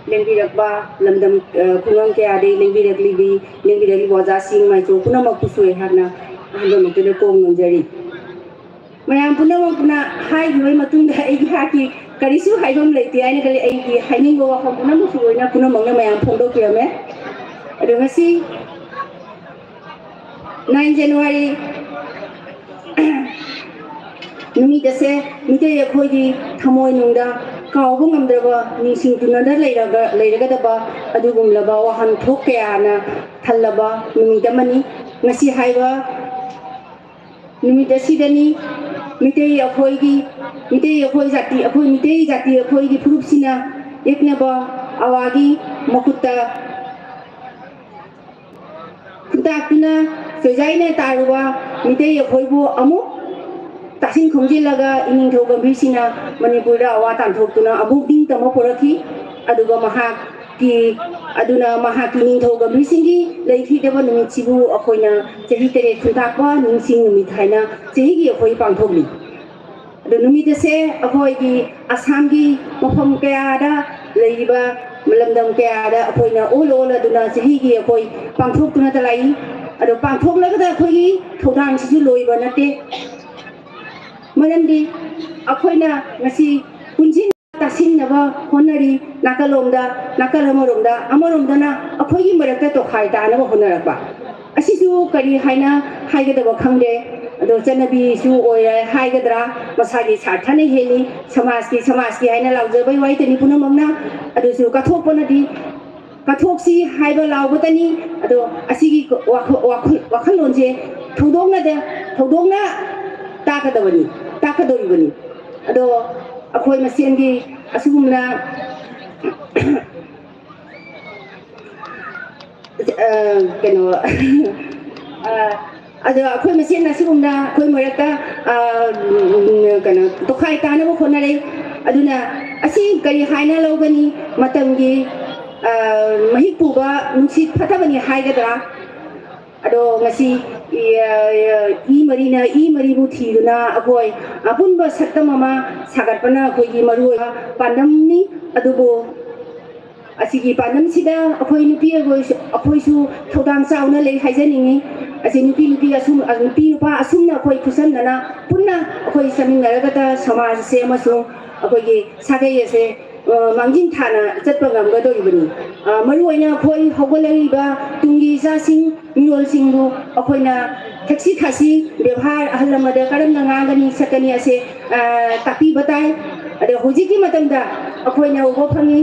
ꯂꯦꯡꯕꯤꯔꯛꯄ ꯂꯝꯗꯝ, ꯑ, ꯈꯨꯡꯒꯪ ꯀꯌꯥꯗꯒꯤ ꯂꯦꯡꯕꯤꯔꯛꯂꯤꯕꯤ, ꯂꯦꯡꯕꯤꯔꯛꯂꯤꯕ ꯑꯣꯖꯥꯁꯤꯡ ꯃꯥꯏꯆꯣ ꯄꯨꯝꯅꯃꯛꯄꯨꯁꯨ ꯑꯩꯍꯥꯛꯅ ꯑꯍꯥꯟꯕ ꯃꯛꯇꯗ ꯀꯣꯛ ꯅꯣꯟꯖꯔꯤ꯫ ꯃꯌꯥꯝ ꯄꯨꯝꯅꯃꯛꯅ ꯍꯥꯏꯈꯤꯕꯒꯤ ꯃꯇꯨꯡꯗ ꯑꯩꯒꯤ ꯍꯥꯛꯀꯤ ꯀꯔꯤꯁꯨ ꯍꯥꯏꯐꯝ ꯂꯩꯇꯦ ꯍꯥꯏꯅ ꯈꯜꯂꯤ꯫ ꯑꯩꯒꯤ ꯍꯥꯏꯅꯤꯡꯕ ꯋꯥꯐꯝ ꯄꯨꯝꯅꯃꯛꯁꯨ ꯂꯣꯏꯅ ꯄꯨꯝꯅꯃꯛꯅ ꯃꯌꯥꯝ ꯐꯣꯡꯗꯣꯛꯄꯤꯔꯝꯃꯦ꯫ ꯑꯗꯣ ꯉꯁꯤ nine January ꯅꯨꯃꯤꯠ ꯑꯁꯦ ꯃꯤꯇꯩ ꯑꯩꯈꯣꯏꯒꯤ ꯊꯃꯣꯏꯅꯨꯡꯗ ꯀꯥꯎꯕ ꯉꯝꯗ꯭ꯔꯕ ꯅꯤꯡꯁꯤꯡ ꯇꯨꯅꯗ ꯂꯩꯔꯒ ꯂꯩꯔꯒꯗꯕ ꯑꯗꯨꯒꯨꯝꯂꯕ ꯋꯥꯍꯟꯊꯣꯛ ꯀꯌꯥꯅ ꯊꯜꯂꯕ ꯅꯨꯃꯤꯠ ꯑꯃꯅꯤ꯫ ꯉꯁꯤ ꯍꯥꯏꯕ ꯅꯨꯃꯤꯠ ꯑꯁꯤꯗꯅꯤ ꯃꯤꯇꯩ ꯑꯩꯈꯣꯏꯒꯤ ꯃꯤꯇꯩ ꯑꯩꯈꯣꯏ ꯖꯥꯇꯤ ꯑꯩꯈꯣꯏ ꯃꯤꯇꯩ ꯖꯥꯇꯤ ꯑꯩꯈꯣꯏꯒꯤ ꯐꯨꯔꯨꯞꯁꯤꯅ ꯌꯦꯛꯅꯕ ꯑꯋꯥꯒꯤ ꯃꯈꯨꯠꯇ ꯈꯨꯟꯇꯥꯛꯇꯨꯅ ꯆꯣꯏꯖꯥꯏꯅ ꯇꯥꯔꯨꯕ ꯃꯤꯇꯩ ꯑꯩꯈꯣꯏꯕꯨ ꯑꯃꯨꯛ ꯇꯥꯁꯤꯟ ꯈꯣꯝꯖꯤꯜꯂꯒ ꯏꯅꯤꯡꯊꯧ ꯒꯝꯚꯤꯔꯁꯤꯡꯅ ꯃꯅꯤꯄꯨꯔꯗ ꯑꯋꯥ ꯇꯥꯟꯊꯣꯛꯇꯨꯅ ꯑꯃꯨꯛ ꯅꯤꯡꯇꯝꯕ ꯄꯨꯔꯛꯈꯤ꯫ ꯑꯗꯨꯒ ꯃꯍꯥꯛꯀꯤ ꯑꯗꯨꯅ ꯃꯍꯥꯛꯀꯤ ꯅꯤꯡꯊꯧ ꯒꯝꯚꯤꯔꯁꯤꯡꯒꯤ ꯂꯩꯈꯤꯗꯕ ꯅꯨꯃꯤꯠꯁꯤꯕꯨ ꯑꯩꯈꯣꯏꯅ ꯆꯍꯤ ꯇꯔꯦꯠ ꯈꯨꯟꯇꯥꯛꯄ ꯅꯤꯡꯁꯤꯡ ꯅꯨꯃꯤꯠ ꯍꯥꯏꯅ ꯆꯍꯤꯒꯤ ꯑꯩꯈꯣꯏ ꯄꯥꯡꯊꯣꯛꯂꯤ꯫ ꯑꯗꯨ ꯅꯨꯃꯤꯠ ꯑꯁꯦ ꯑꯩꯈꯣꯏꯒꯤ ꯑꯁꯥꯝꯒꯤ ꯃꯐꯝ ꯀꯌꯥꯗ ꯂꯩꯔꯤꯕ ꯂꯝꯗꯝ ꯀꯌꯥꯗ ꯑꯩꯈꯣꯏꯅ ꯑꯣꯜ ꯑꯣꯜ ꯑꯗꯨꯅ ꯆꯍꯤꯒꯤ ꯑꯩꯈꯣꯏ ꯄꯥꯡꯊꯣꯛꯇꯨꯅꯇ ꯂꯥꯛꯏ꯫ ꯑꯗꯣ ꯄꯥꯡꯊꯣꯛꯂꯒꯗ ꯑꯩꯈꯣꯏꯒꯤ ꯊꯧꯗꯥꯡꯁꯤꯁꯨ ꯂꯣꯏꯕ ꯅꯠꯇꯦ꯫ ꯃꯔꯝꯗꯤ ꯑꯩꯈꯣꯏꯅ ꯉꯁꯤ ꯄꯨꯟꯁꯤꯟ ꯇꯥꯁꯤꯟꯅꯕ ꯍꯣꯠꯅꯔꯤ꯫ ꯅꯥꯀꯜꯂꯣꯝꯗ ꯅꯥꯀꯜ ꯑꯃꯔꯣꯝꯗ ꯑꯃꯔꯣꯝꯗꯅ ꯑꯩꯈꯣꯏꯒꯤ ꯃꯔꯛꯇ ꯇꯣꯈꯥꯏ ꯇꯥꯅꯕ ꯍꯣꯠꯅꯔꯛꯄ ꯑꯁꯤꯁꯨ ꯀꯔꯤ ꯍꯥꯏꯅ ꯍꯥꯏꯒꯗꯕ ꯈꯪꯗꯦ꯫ ꯑꯗꯣ ꯆꯠꯅꯕꯤꯁꯨ ꯑꯣꯏꯔꯦ ꯍꯥꯏꯒꯗ꯭ꯔꯥ, ꯃꯁꯥꯒꯤ ꯁꯥꯔꯊꯅ ꯍꯦꯜꯂꯤ꯫ ꯁꯃꯥꯖꯀꯤ ꯁꯃꯥꯖꯀꯤ ꯍꯥꯏꯅ ꯂꯥꯎꯖꯕꯩ ꯋꯥꯔꯤꯇꯅꯤ ꯄꯨꯝꯅꯃꯛꯅ꯫ ꯑꯗꯨꯁꯨ ꯀꯠꯊꯣꯛꯄꯅꯗꯤ ꯀꯠꯊꯣꯛꯁꯤ ꯍꯥꯏꯕ ꯂꯥꯎꯕꯇꯅꯤ꯫ ꯑꯗꯣ ꯑꯁꯤꯒꯤ ꯋꯥꯈꯜ ꯋꯥꯈꯜ ꯋꯥꯈꯜꯂꯣꯟꯁꯦ ꯊꯧꯗꯣꯛꯅꯗ ꯊꯧꯗꯣꯛꯅ ꯇꯥꯛꯀꯗꯕꯅꯤ ꯇꯥꯛꯀꯗꯧꯔꯤꯕꯅꯤ꯫ ꯑꯗꯣ ꯑꯩꯈꯣꯏ ꯃꯁꯦꯟꯒꯤ ꯑꯁꯤꯒꯨꯝꯅ ꯑ, ꯀꯩꯅꯣ ꯑ, ꯑꯗꯣ ꯑꯩꯈꯣꯏ ꯃꯁꯦꯟ ꯑꯁꯤꯒꯨꯝꯅ ꯑꯩꯈꯣꯏ ꯃꯔꯛꯇ ꯑ, ꯎꯝ, ꯀꯩꯅꯣ ꯇꯣꯈꯥꯏ ꯇꯥꯅꯕ ꯍꯣꯠꯅꯔꯦ꯫ ꯑꯗꯨꯅ ꯑꯁꯤ ꯀꯔꯤ ꯍꯥꯏꯅ ꯂꯧꯒꯅꯤ? ꯃꯇꯝꯒꯤ ꯑ, ꯃꯍꯤꯛ ꯄꯨꯕ ꯅꯨꯡꯁꯤꯠ ꯐꯠꯇꯕꯅꯤ ꯍꯥꯏꯒꯗ꯭ꯔꯥ? ꯑꯗꯣ ꯉꯁꯤ ꯏ, ꯏ ꯃꯔꯤꯅ ꯏ ꯃꯔꯤꯕꯨ ꯊꯤꯗꯨꯅ ꯑꯩꯈꯣꯏ ꯑꯄꯨꯟꯕ ꯁꯛꯇꯝ ꯑꯃ ꯁꯥꯒꯠꯄꯅ ꯑꯩꯈꯣꯏꯒꯤ ꯃꯔꯨꯑꯣꯏꯕ ꯄꯥꯟꯗꯝꯅꯤ꯫ ꯑꯗꯨꯕꯨ ꯑꯁꯤꯒꯤ ꯄꯥꯟꯗꯝꯁꯤꯗ ꯑꯩꯈꯣꯏ ꯅꯨꯄꯤ ꯑꯩꯈꯣꯏꯁꯨ ꯑꯩꯈꯣꯏꯁꯨ ꯊꯧꯗꯥꯡ ꯆꯥꯎꯅ ꯂꯩ ꯍꯥꯏꯖꯅꯤꯡꯏ꯫ ꯑꯁꯤ ꯅꯨꯄꯤ ꯅꯨꯄꯤ ꯑꯁꯨꯝ ꯅꯨꯄꯤ ꯅꯨꯄꯥ ꯑꯁꯨꯝꯅ ꯑꯩꯈꯣꯏ ꯈꯨꯠꯁꯝꯅꯅ ꯄꯨꯟꯅ ꯑꯩꯈꯣꯏ ꯆꯠꯃꯤꯟꯅꯔꯒꯗ ꯁꯃꯥꯖ ꯑꯁꯦ ꯑꯃꯁꯨꯡ ꯑꯩꯈꯣꯏꯒꯤ ꯁꯥꯒꯩ ꯑꯁꯦ ꯃꯥꯡꯖꯤꯟ ꯊꯥꯅ ꯆꯠꯄ ꯉꯝꯒꯗꯧꯔꯤꯕꯅꯤ꯫ ꯃꯔꯨꯑꯣꯏꯅ ꯑꯩꯈꯣꯏ ꯍꯧꯒꯠꯂꯛꯂꯤꯕ ꯇꯨꯡꯒꯤ ꯏꯆꯥꯁꯤꯡ ꯃꯤꯔꯣꯜꯁꯤꯡꯕꯨ ꯑꯩꯈꯣꯏꯅ ꯊꯛꯁꯤ ꯈꯥꯁꯤ ꯕꯦꯕꯥꯔ ꯑꯍꯜ ꯂꯃꯟꯗ ꯀꯔꯝꯅ ꯉꯥꯡꯒꯅꯤ ꯁꯛꯀꯅꯤ ꯑꯁꯦ ꯇꯥꯛꯄꯤꯕ ꯇꯥꯏ꯫ ꯑꯗ ꯍꯧꯖꯤꯛꯀꯤ ꯃꯇꯝꯗ ꯑꯩꯈꯣꯏꯅ ꯎꯕ ꯐꯪꯉꯤ,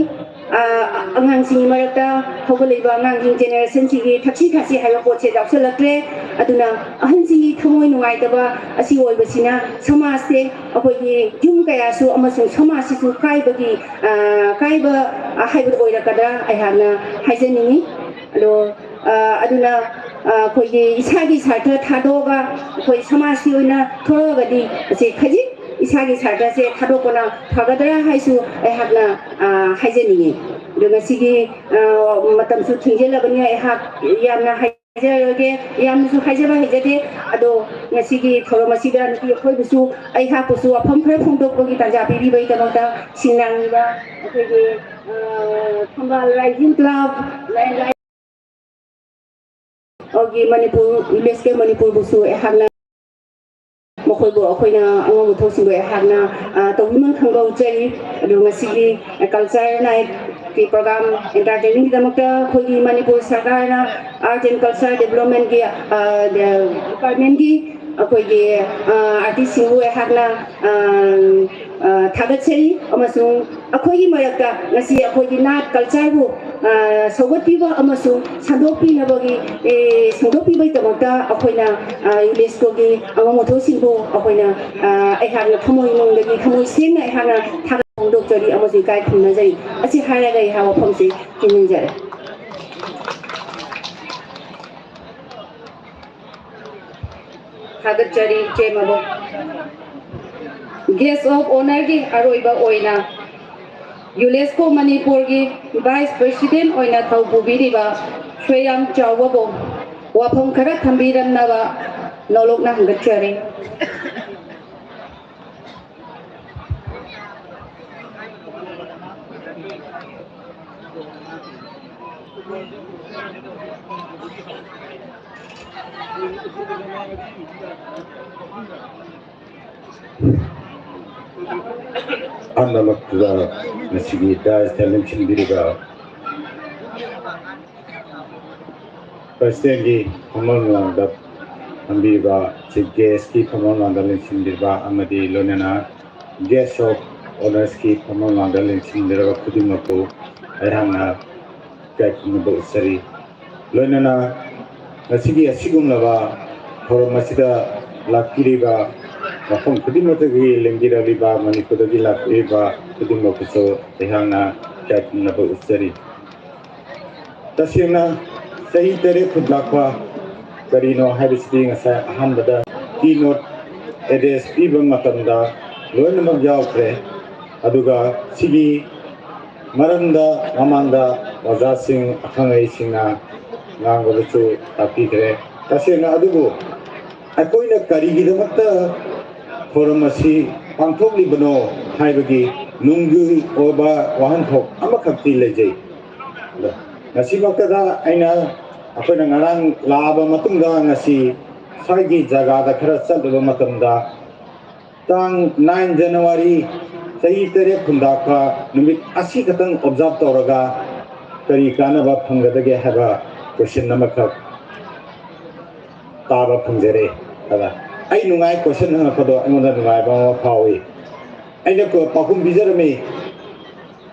ꯑꯉꯥꯡꯁꯤꯡꯒꯤ ꯃꯔꯛꯇ ꯍꯧꯒꯠꯂꯛꯏꯕ ꯑꯉꯥꯡꯁꯤꯡ ꯖꯦꯅꯦꯔꯦꯁꯟꯁꯤꯒꯤ ꯊꯛꯁꯤ ꯈꯥꯁꯤ ꯍꯥꯏꯕ ꯄꯣꯠꯁꯦ ꯌꯥꯎꯁꯜꯂꯛꯇ꯭ꯔꯦ꯫ ꯑꯗꯨꯅ ꯑꯍꯟꯁꯤꯡꯒꯤ ꯊꯃꯣꯏ ꯅꯨꯡꯉꯥꯏꯇꯕ ꯑꯁꯤ ꯑꯣꯏꯕꯁꯤꯅ ꯁꯃꯥꯖꯁꯦ ꯑꯩꯈꯣꯏꯒꯤ ꯌꯨꯝ ꯀꯌꯥꯁꯨ ꯑꯃꯁꯨꯡ ꯁꯃꯥꯖꯁꯤꯁꯨ ꯀꯥꯏꯕꯒꯤ ꯀꯥꯏꯕ ꯍꯥꯏꯕꯗꯨ ꯑꯣꯏꯔꯛꯀꯗ꯭ꯔꯥ ꯑꯩꯍꯥꯛꯅ ꯍꯥꯏꯖꯅꯤꯡꯉꯤ꯫ ꯑꯗꯣ ꯑꯗꯨꯅ ꯑꯩꯈꯣꯏꯒꯤ ꯏꯁꯥꯒꯤ ꯁꯥꯔꯊ ꯊꯥꯗꯣꯛꯑꯒ ꯑꯩꯈꯣꯏ ꯁꯃꯥꯖꯀꯤ ꯑꯣꯏꯅ ꯊꯣꯛꯂꯛꯑꯒꯗꯤ ꯑꯁꯤ ꯈꯖꯤꯛ ꯏꯁꯥꯒꯤ ꯁꯥꯔꯊꯁꯦ ꯊꯥꯗꯣꯛꯄꯅ ꯐꯒꯗ꯭ꯔꯥ ꯍꯥꯏꯁꯨ ꯑꯩꯍꯥꯛꯅ ꯍꯥꯏꯖꯅꯤꯡꯉꯤ꯫ ꯑꯗꯣ ꯉꯁꯤꯒꯤ ꯃꯇꯝꯁꯨ ꯊꯦꯡꯖꯤꯜꯂꯕꯅꯤꯅ ꯑꯩꯍꯥꯛ ꯌꯥꯝꯅ ꯍꯥꯏꯖꯔꯔꯣꯏꯒꯦ꯫ ꯌꯥꯝꯅꯁꯨ ꯍꯥꯏꯖꯕ ꯍꯩꯖꯗꯦ꯫ ꯑꯗꯣ ꯉꯁꯤꯒꯤ ꯊꯧꯔꯝ ꯑꯁꯤꯗ ꯅꯨꯄꯤ ꯑꯩꯈꯣꯏꯕꯨꯁꯨ ꯑꯩꯍꯥꯛꯄꯨꯁꯨ ꯋꯥꯐꯝ ꯈꯔ ꯐꯣꯡꯗꯣꯛꯄꯒꯤ ꯇꯥꯟꯖꯥ ꯄꯤꯕꯤꯕꯒꯤꯗꯃꯛꯇ ꯁꯤꯡꯅꯥꯡꯂꯤꯕ ꯑꯩꯈꯣꯏꯒꯤ ꯊꯝꯕꯥꯜ ꯔꯥꯏꯖꯤꯡ ꯀ꯭ꯂꯕ, ꯂꯥꯏꯔꯤꯛ ꯒꯤ ꯃꯅꯤꯄꯨꯔ ꯌꯨꯅꯦꯁꯀꯣ ꯃꯅꯤꯄꯨꯔꯕꯨꯁꯨ ꯑꯩꯍꯥꯛꯅ ꯃꯈꯣꯏꯕꯨ ꯑꯩꯈꯣꯏꯅ ꯑꯉꯝꯕ ꯊꯣꯛꯁꯤꯡꯗꯣ ꯑꯩꯍꯥꯛꯅ ꯇꯧꯕꯤꯃꯟ ꯈꯪꯕ ꯎꯠꯆꯔꯤ꯫ ꯑꯗꯨ ꯉꯁꯤꯒꯤ ꯀꯜꯆꯔ ꯅꯥꯏꯠꯀꯤ ꯄ꯭ꯔꯣꯒ꯭ꯔꯥꯝ ꯑꯦꯟꯇꯔꯇꯦꯟꯃꯦꯟꯒꯤꯗꯃꯛꯇ ꯑꯩꯈꯣꯏꯒꯤ ꯃꯅꯤꯄꯨꯔ ꯁꯔꯀꯥꯔꯅ ꯑꯥꯔꯠ ꯑꯦꯟ ꯀꯜꯆꯔ ꯗꯦꯕꯂꯞꯃꯦꯟꯒꯤ ꯗꯤꯄꯥꯔꯠꯃꯦꯟꯒꯤ ꯑꯩꯈꯣꯏꯒꯤ ꯑꯥꯔꯇꯤꯁꯁꯤꯡꯕꯨ ꯑꯩꯍꯥꯛꯅ ꯊꯥꯒꯠꯆꯔꯤ꯫ ꯑꯃꯁꯨꯡ ꯑꯩꯈꯣꯏꯒꯤ ꯃꯔꯛꯇ ꯉꯁꯤ ꯑꯩꯈꯣꯏꯒꯤ ꯅꯥꯠ ꯀꯜꯆꯔꯕꯨ ꯁꯧꯒꯠꯄꯤꯕ ꯑꯃꯁꯨꯡ ꯁꯟꯗꯣꯛꯄꯤꯅꯕꯒꯤ ꯁꯟꯗꯣꯛꯄꯤꯕꯒꯤꯗꯃꯛꯇ ꯑꯩꯈꯣꯏꯅ ꯌꯨꯅꯦꯁꯀꯣꯒꯤ ꯑꯉꯝꯕ ꯊꯣꯛꯁꯤꯡꯕꯨ ꯑꯩꯈꯣꯏꯅ ꯑꯩꯍꯥꯛꯅ ꯊꯃꯣꯏ ꯅꯨꯡꯗꯒꯤ ꯊꯃꯣꯏ ꯁꯦꯡꯅ ꯑꯩꯍꯥꯛꯅ ꯊꯥꯒꯠꯄ ꯐꯣꯡꯗꯣꯛꯆꯔꯤ ꯑꯃꯁꯨꯡ ꯏꯀꯥꯏ ꯈꯨꯝꯅꯖꯔꯤ꯫ ꯑꯁꯤ ꯍꯥꯏꯔꯒ ꯑꯩꯍꯥꯛ ꯋꯥꯐꯝꯁꯤ ꯊꯤꯡꯖꯤꯟꯖꯔꯦ꯫ ꯊꯥꯒꯠꯆꯔꯤ ꯏꯆꯦ ꯃꯕꯣꯛ꯫ ꯒꯦꯁ ꯑꯣꯐ ꯑꯣꯅꯔꯒꯤ ꯑꯔꯣꯏꯕ ꯑꯣꯏꯅ ꯌꯨꯅꯦꯁꯀꯣ ꯃꯅꯤꯄꯨꯔꯒꯤ ꯚꯥꯏꯁ ꯄ꯭ꯔꯦꯁꯤꯗꯦꯟ ꯑꯣꯏꯅ ꯊꯧ ꯄꯨꯕꯤꯔꯤꯕ ꯁꯣꯏꯌꯥꯝ ꯆꯥꯎꯕꯕꯨ ꯋꯥꯐꯝ ꯈꯔ ꯊꯝꯕꯤꯔꯝꯅꯕ ꯅꯣꯂꯣꯛꯅ ꯍꯪꯒꯠꯆꯔꯤ꯫ ꯑꯍꯥꯟꯕꯃꯛꯇꯗ ꯉꯁꯤꯒꯤ ꯗꯥꯏꯁꯇ ꯂꯦꯡꯁꯤꯟꯕꯤꯔꯤꯕ ꯄ꯭ꯔꯁꯤꯗꯦꯟꯒꯤ ꯐꯝꯐꯝ ꯂꯥꯡꯗ ꯐꯝꯕꯤꯔꯤꯕ, ꯆꯤꯐ ꯒꯦꯁꯀꯤ ꯐꯝꯐꯝ ꯂꯥꯡꯗ ꯂꯦꯡꯁꯤꯟꯕꯤꯔꯤꯕ ꯑꯃꯗꯤ ꯂꯣꯏꯅꯅ ꯒꯦꯁ ꯑꯣꯐ ꯑꯣꯅꯔꯁꯀꯤ ꯐꯝꯐꯝ ꯂꯥꯡꯗ ꯂꯦꯡꯁꯤꯟꯕꯤꯔꯕ ꯈꯨꯗꯤꯡꯃꯛꯄꯨ ꯑꯩꯍꯥꯛꯅ ꯏꯀꯥꯏ ꯈꯨꯝꯅꯕ ꯎꯠꯆꯔꯤ꯫ ꯂꯣꯏꯅꯅ ꯉꯁꯤꯒꯤ ꯑꯁꯤꯒꯨꯝꯂꯕ ꯊꯧꯔꯝ ꯑꯁꯤꯗ ꯂꯥꯛꯄꯤꯔꯤꯕ, ꯃꯐꯝ ꯈꯨꯗꯤꯡꯃꯛꯇꯒꯤ ꯂꯦꯡꯕꯤꯔꯛꯂꯤꯕ, ꯃꯅꯤꯄꯨꯔꯗꯒꯤ ꯂꯥꯛꯄꯤꯔꯤꯕ ꯈꯨꯗꯤꯡꯃꯛꯄꯨꯁꯨ ꯑꯩꯍꯥꯛꯅ ꯏꯀꯥꯏ ꯈꯨꯝꯅꯕ ꯎꯠꯆꯔꯤ꯫ ꯇꯁꯦꯡꯅ ꯆꯍꯤ ꯇꯔꯦꯠ ꯈꯨꯟꯇꯥꯛꯄ ꯀꯔꯤꯅꯣ ꯍꯥꯏꯕꯁꯤꯗꯤ ꯉꯁꯥꯏ ꯑꯍꯥꯟꯕꯗ ꯀꯤ ꯅꯣꯠ ꯑꯦꯗ꯭ꯔꯦꯁ ꯄꯤꯕ ꯃꯇꯝꯗ ꯂꯣꯏꯅꯃꯛ ꯌꯥꯎꯈ꯭ꯔꯦ꯫ ꯑꯗꯨꯒ ꯁꯤꯒꯤ ꯃꯔꯝꯗ ꯃꯃꯥꯡꯗ ꯑꯣꯖꯥꯁꯤꯡ, ꯑꯈꯪ ꯑꯍꯩꯁꯤꯡꯅ ꯉꯥꯡꯕꯗꯁꯨ ꯇꯥꯛꯄꯤꯈ꯭ꯔꯦ꯫ ꯇꯁꯦꯡꯅ ꯑꯗꯨꯕꯨ ꯑꯩꯈꯣꯏꯅ ꯀꯔꯤꯒꯤꯗꯃꯛꯇ ꯊꯧꯔꯝ ꯑꯁꯤ ꯄꯥꯡꯊꯣꯛꯂꯤꯕꯅꯣ ꯍꯥꯏꯕꯒꯤ ꯅꯨꯡꯒꯤ ꯑꯣꯏꯕ ꯋꯥꯍꯟꯊꯣꯛ ꯑꯃꯈꯛꯇꯤ ꯂꯩꯖꯩ꯫ ꯑꯗꯣ ꯉꯁꯤꯃꯛꯇꯗ ꯑꯩꯅ, ꯑꯩꯈꯣꯏꯅ ꯉꯔꯥꯡ ꯂꯥꯛꯑꯕ ꯃꯇꯨꯡꯗ ꯉꯁꯤ ꯁ꯭ꯋꯥꯏꯒꯤ ꯖꯒꯥꯗ ꯈꯔ ꯆꯠꯂꯨꯕ ꯃꯇꯝꯗ, ꯇꯥꯡ ꯅꯥꯏꯟ ꯖꯅꯋꯥꯔꯤ, ꯆꯍꯤ ꯇꯔꯦꯠ ꯈꯨꯟꯗꯥꯛꯄ ꯅꯨꯃꯤꯠ ꯑꯁꯤ ꯈꯛꯇꯪ ꯑꯣꯕꯖꯥꯔꯕ ꯇꯧꯔꯒ ꯀꯔꯤ ꯀꯥꯟꯅꯕ ꯐꯪꯒꯗꯒꯦ ꯍꯥꯏꯕ ꯀꯣꯏꯁꯟ ꯑꯃꯈꯛ ꯇꯥꯕ ꯐꯪꯖꯔꯦ꯫ ꯑꯗ ꯑꯩ ꯅꯨꯡꯉꯥꯏ, ꯀꯣꯏꯁꯟ ꯍꯪꯉꯛꯄꯗꯣ ꯑꯩꯉꯣꯟꯗ ꯅꯨꯡꯉꯥꯏꯕ ꯑꯃ ꯐꯥꯎꯏ꯫ ꯑꯩꯅ ꯀꯣ-, ꯄꯥꯎꯈꯨꯝ ꯄꯤꯖꯔꯝꯃꯤ,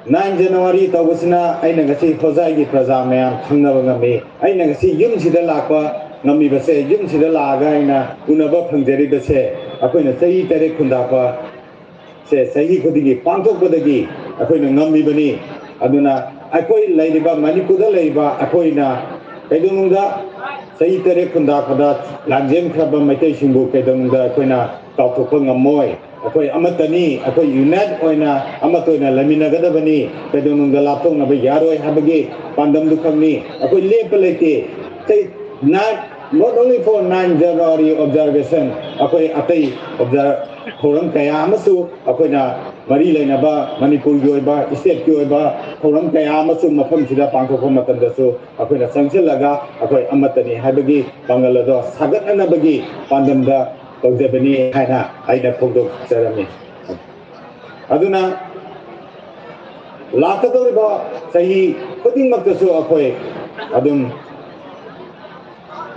ꯅꯥꯏꯟ ꯖꯅꯋꯥꯔꯤ ꯇꯧꯕꯁꯤꯅ ꯑꯩꯅ ꯉꯁꯤ ꯍꯣꯖꯥꯏꯒꯤ ꯄ꯭ꯔꯖꯥ ꯃꯌꯥꯝ ꯈꯪꯅꯕ ꯉꯝꯃꯤ꯫ ꯑꯩꯅ ꯉꯁꯤ ꯌꯨꯝꯁꯤꯗ ꯂꯥꯛꯄ ꯉꯝꯃꯤꯕꯁꯦ, ꯌꯨꯝꯁꯤꯗ ꯂꯥꯛꯑꯒ ꯑꯩꯅ ꯎꯅꯕ ꯐꯪꯖꯔꯤꯕꯁꯦ, ꯑꯩꯈꯣꯏꯅ ꯆꯍꯤ ꯇꯔꯦꯠ ꯈꯨꯟꯗꯥꯛꯄ ꯁꯦ ꯆꯍꯤ ꯈꯨꯗꯤꯡꯒꯤ ꯄꯥꯡꯊꯣꯛꯄꯗꯒꯤ ꯑꯩꯈꯣꯏꯅ ꯉꯝꯃꯤꯕꯅꯤ꯫ ꯑꯗꯨꯅ ꯑꯩꯈꯣꯏ ꯂꯩꯔꯤꯕ, ꯃꯅꯤꯄꯨꯔꯗ ꯂꯩꯔꯤꯕ ꯑꯩꯈꯣꯏꯅ ꯀꯩꯗꯧꯅꯨꯡꯗ ꯆꯍꯤ ꯇꯔꯦꯠ ꯈꯨꯟꯗꯥꯛꯄꯗ ꯂꯥꯟꯖꯦꯟꯈ꯭ꯔꯕ ꯃꯩꯇꯩꯁꯤꯡꯕꯨ ꯀꯩꯗꯧꯅꯨꯡꯗ ꯑꯩꯈꯣꯏꯅ ꯀꯥꯎꯊꯣꯛꯄ ꯉꯝꯃꯣꯏ꯫ ꯑꯩꯈꯣꯏ ꯑꯃꯠꯇꯅꯤ, ꯑꯩꯈꯣꯏ ꯌꯨꯅꯥꯏꯠ ꯑꯣꯏꯅ ꯑꯃꯠꯇ ꯑꯣꯏꯅ ꯂꯩꯃꯤꯟꯅꯒꯗꯕꯅꯤ, ꯀꯩꯗꯧꯅꯨꯡꯗ ꯂꯥꯞꯊꯣꯛꯅꯕ ꯌꯥꯔꯣꯏ ꯍꯥꯏꯕꯒꯤ ꯄꯥꯟꯗꯝꯗꯨ ꯈꯛꯅꯤ꯫ ꯑꯩꯈꯣꯏ ꯂꯦꯞꯄ ꯂꯩꯇꯦ꯫ Say, not, not only for nine January observation, ꯑꯩꯈꯣꯏ ꯑꯇꯩ ꯑꯣꯕꯖꯥꯔ-, ꯊꯧꯔꯝ ꯀꯌꯥ ꯑꯃꯁꯨ ꯑꯩꯈꯣꯏꯅ ꯃꯔꯤ ꯂꯩꯅꯕ ꯃꯅꯤꯄꯨꯔꯒꯤ ꯑꯣꯏꯕ, ꯏꯁꯇꯦꯠꯀꯤ ꯑꯣꯏꯕ ꯊꯧꯔꯝ ꯀꯌꯥ ꯑꯃꯁꯨ ꯃꯐꯝꯁꯤꯗ ꯄꯥꯡꯊꯣꯛꯄ ꯃꯇꯝꯗꯁꯨ ꯑꯩꯈꯣꯏꯅ ꯆꯪꯁꯤꯜꯂꯒ ꯑꯩꯈꯣꯏ ꯑꯃꯠꯇꯅꯤ ꯍꯥꯏꯕꯒꯤ ꯄꯥꯡꯒꯜ ꯑꯗꯣ ꯁꯥꯒꯠꯅꯅꯕꯒꯤ ꯄꯥꯟꯗꯝꯗ ꯇꯧꯖꯕꯅꯤ ꯍꯥꯏꯅ ꯑꯩꯅ ꯐꯣꯡꯗꯣꯛꯆꯔꯝꯃꯤ꯫ ꯑꯗꯨꯅ ꯂꯥꯛꯀꯗꯧꯔꯤꯕ ꯆꯍꯤ ꯈꯨꯗꯤꯡꯃꯛꯇꯁꯨ ꯑꯩꯈꯣꯏ ꯑꯗꯨꯝ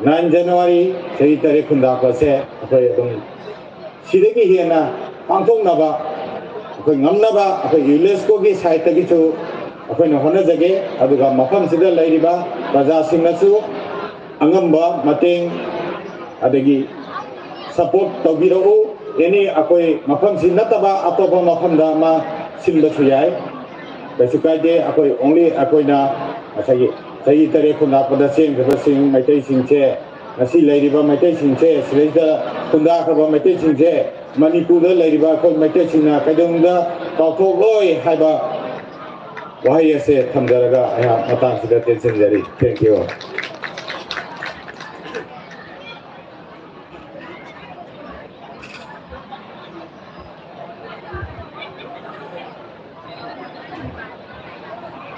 nine January, ꯆꯍꯤ ꯇꯔꯦꯠ ꯈꯨꯟꯗꯥꯄꯁꯦ ꯑꯩꯈꯣꯏ ꯑꯗꯨꯝ ꯁꯤꯗꯒꯤ ꯍꯦꯟꯅ ꯄꯥꯡꯊꯣꯛꯅꯕ ꯑꯩꯈꯣꯏ ꯉꯝꯅꯕ ꯑꯩꯈꯣꯏ ꯌꯨꯅꯦꯁꯀꯣꯒꯤ ꯁꯥꯏꯠꯇꯒꯤꯁꯨ ꯑꯩꯈꯣꯏꯅ ꯍꯣꯠꯅꯖꯒꯦ꯫ ꯑꯗꯨꯒ ꯃꯐꯝꯁꯤꯗ ꯂꯩꯔꯤꯕ ꯄ꯭ꯔꯖꯥꯁꯤꯡꯅꯁꯨ ꯑꯉꯝꯕ ꯃꯇꯦꯡ ꯑꯗꯒꯤ ꯁꯄꯣꯔꯠ ꯇꯧꯕꯤꯔꯛꯎ꯫ ꯑꯦꯅꯤ ꯑꯩꯈꯣꯏ ꯃꯐꯝꯁꯤ ꯅꯠꯇꯕ ꯑꯇꯣꯞꯄ ꯃꯐꯝꯗ ꯑꯃ ꯁꯤꯟꯕꯁꯨ ꯌꯥꯏ, ꯀꯩꯁꯨ ꯀꯥꯏꯗꯦ꯫ ꯑꯩꯈꯣꯏ only ꯑꯩꯈꯣꯏꯅ ꯉꯁꯥꯏꯒꯤ ꯆꯍꯤ ꯇꯔꯦꯠ ꯈꯨꯟꯗꯥꯄꯗ ꯆꯦꯟꯈ꯭ꯔꯕꯁꯤꯡ ꯃꯩꯇꯩꯁꯤꯡꯁꯦ, ꯉꯁꯤ ꯂꯩꯔꯤꯕ ꯃꯩꯇꯩꯁꯤꯡꯁꯦ, ꯁꯤꯗꯩꯗ ꯈꯨꯟꯗꯥꯈ꯭ꯔꯕ ꯃꯩꯇꯩꯁꯤꯡꯁꯦ ꯃꯅꯤꯄꯨꯔꯗ ꯂꯩꯔꯤꯕ ꯑꯩꯈꯣꯏ ꯃꯩꯇꯩꯁꯤꯡꯅ ꯀꯩꯗꯧꯅꯨꯡꯗ ꯀꯥꯎꯊꯣꯛꯂꯣꯏ ꯍꯥꯏꯕ ꯋꯥꯍꯩ ꯑꯁꯦ ꯊꯝꯖꯔꯒ ꯑꯩꯍꯥꯛ ꯃꯇꯥꯡꯁꯤꯗ ꯇꯦꯟꯁꯤꯟꯖꯔꯤ꯫ Thank you꯫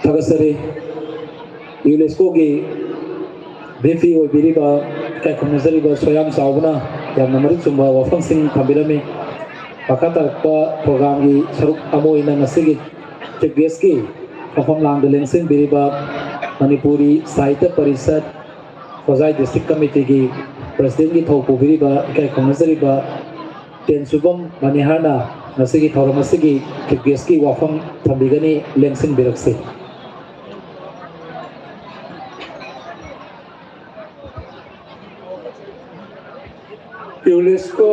ꯊꯥꯒꯠꯆꯔꯤ꯫ ꯌꯨꯅꯦꯁꯀꯣꯒꯤ ꯚꯤ ꯄꯤ ꯑꯣꯏꯕꯤꯔꯤꯕ ꯏꯀꯥꯏ ꯈꯨꯝꯅꯖꯔꯤꯕ ꯁꯣꯌꯥꯝ ꯆꯥꯎꯕꯅ ꯌꯥꯝꯅ ꯃꯔꯤꯛ ꯆꯨꯝꯕ ꯋꯥꯐꯝꯁꯤꯡ ꯊꯝꯕꯤꯔꯝꯃꯤ꯫ ꯃꯈꯥ ꯇꯥꯔꯛꯄ ꯄ꯭ꯔꯣꯒ꯭ꯔꯥꯝꯒꯤ ꯁꯔꯨꯛ ꯑꯃ ꯑꯣꯏꯅ ꯉꯁꯤꯒꯤ ꯆꯤꯐ ꯒꯦꯁꯀꯤ ꯋꯥꯐꯝ ꯂꯥꯡꯗ ꯂꯦꯡꯁꯤꯟꯕꯤꯔꯤꯕ ꯃꯅꯤꯄꯨꯔꯤ ꯁꯥꯍꯤꯇ꯭ꯌ ꯄꯔꯤꯁꯠ ꯍꯣꯖꯥꯏ ꯗꯤꯁꯇ꯭ꯔꯤꯛ ꯀꯃꯤꯇꯤꯒꯤ ꯄ꯭ꯔꯁꯤꯗꯦꯟꯒꯤ ꯊꯧ ꯄꯨꯕꯤꯔꯤꯕ ꯏꯀꯥꯏ ꯈꯨꯝꯅꯖꯔꯤꯕ ꯇꯦꯟꯁꯨꯕꯝ ꯃꯅꯤꯍꯥꯔꯅ ꯉꯁꯤꯒꯤ ꯊꯧꯔꯝ ꯑꯁꯤꯒꯤ ꯆꯤꯐ ꯒꯦꯁꯀꯤ ꯋꯥꯐꯝ ꯊꯝꯕꯤꯒꯅꯤ, ꯂꯦꯡꯁꯤꯟꯕꯤꯔꯛꯁꯤ꯫ ꯌꯨꯅꯦꯁꯀꯣ,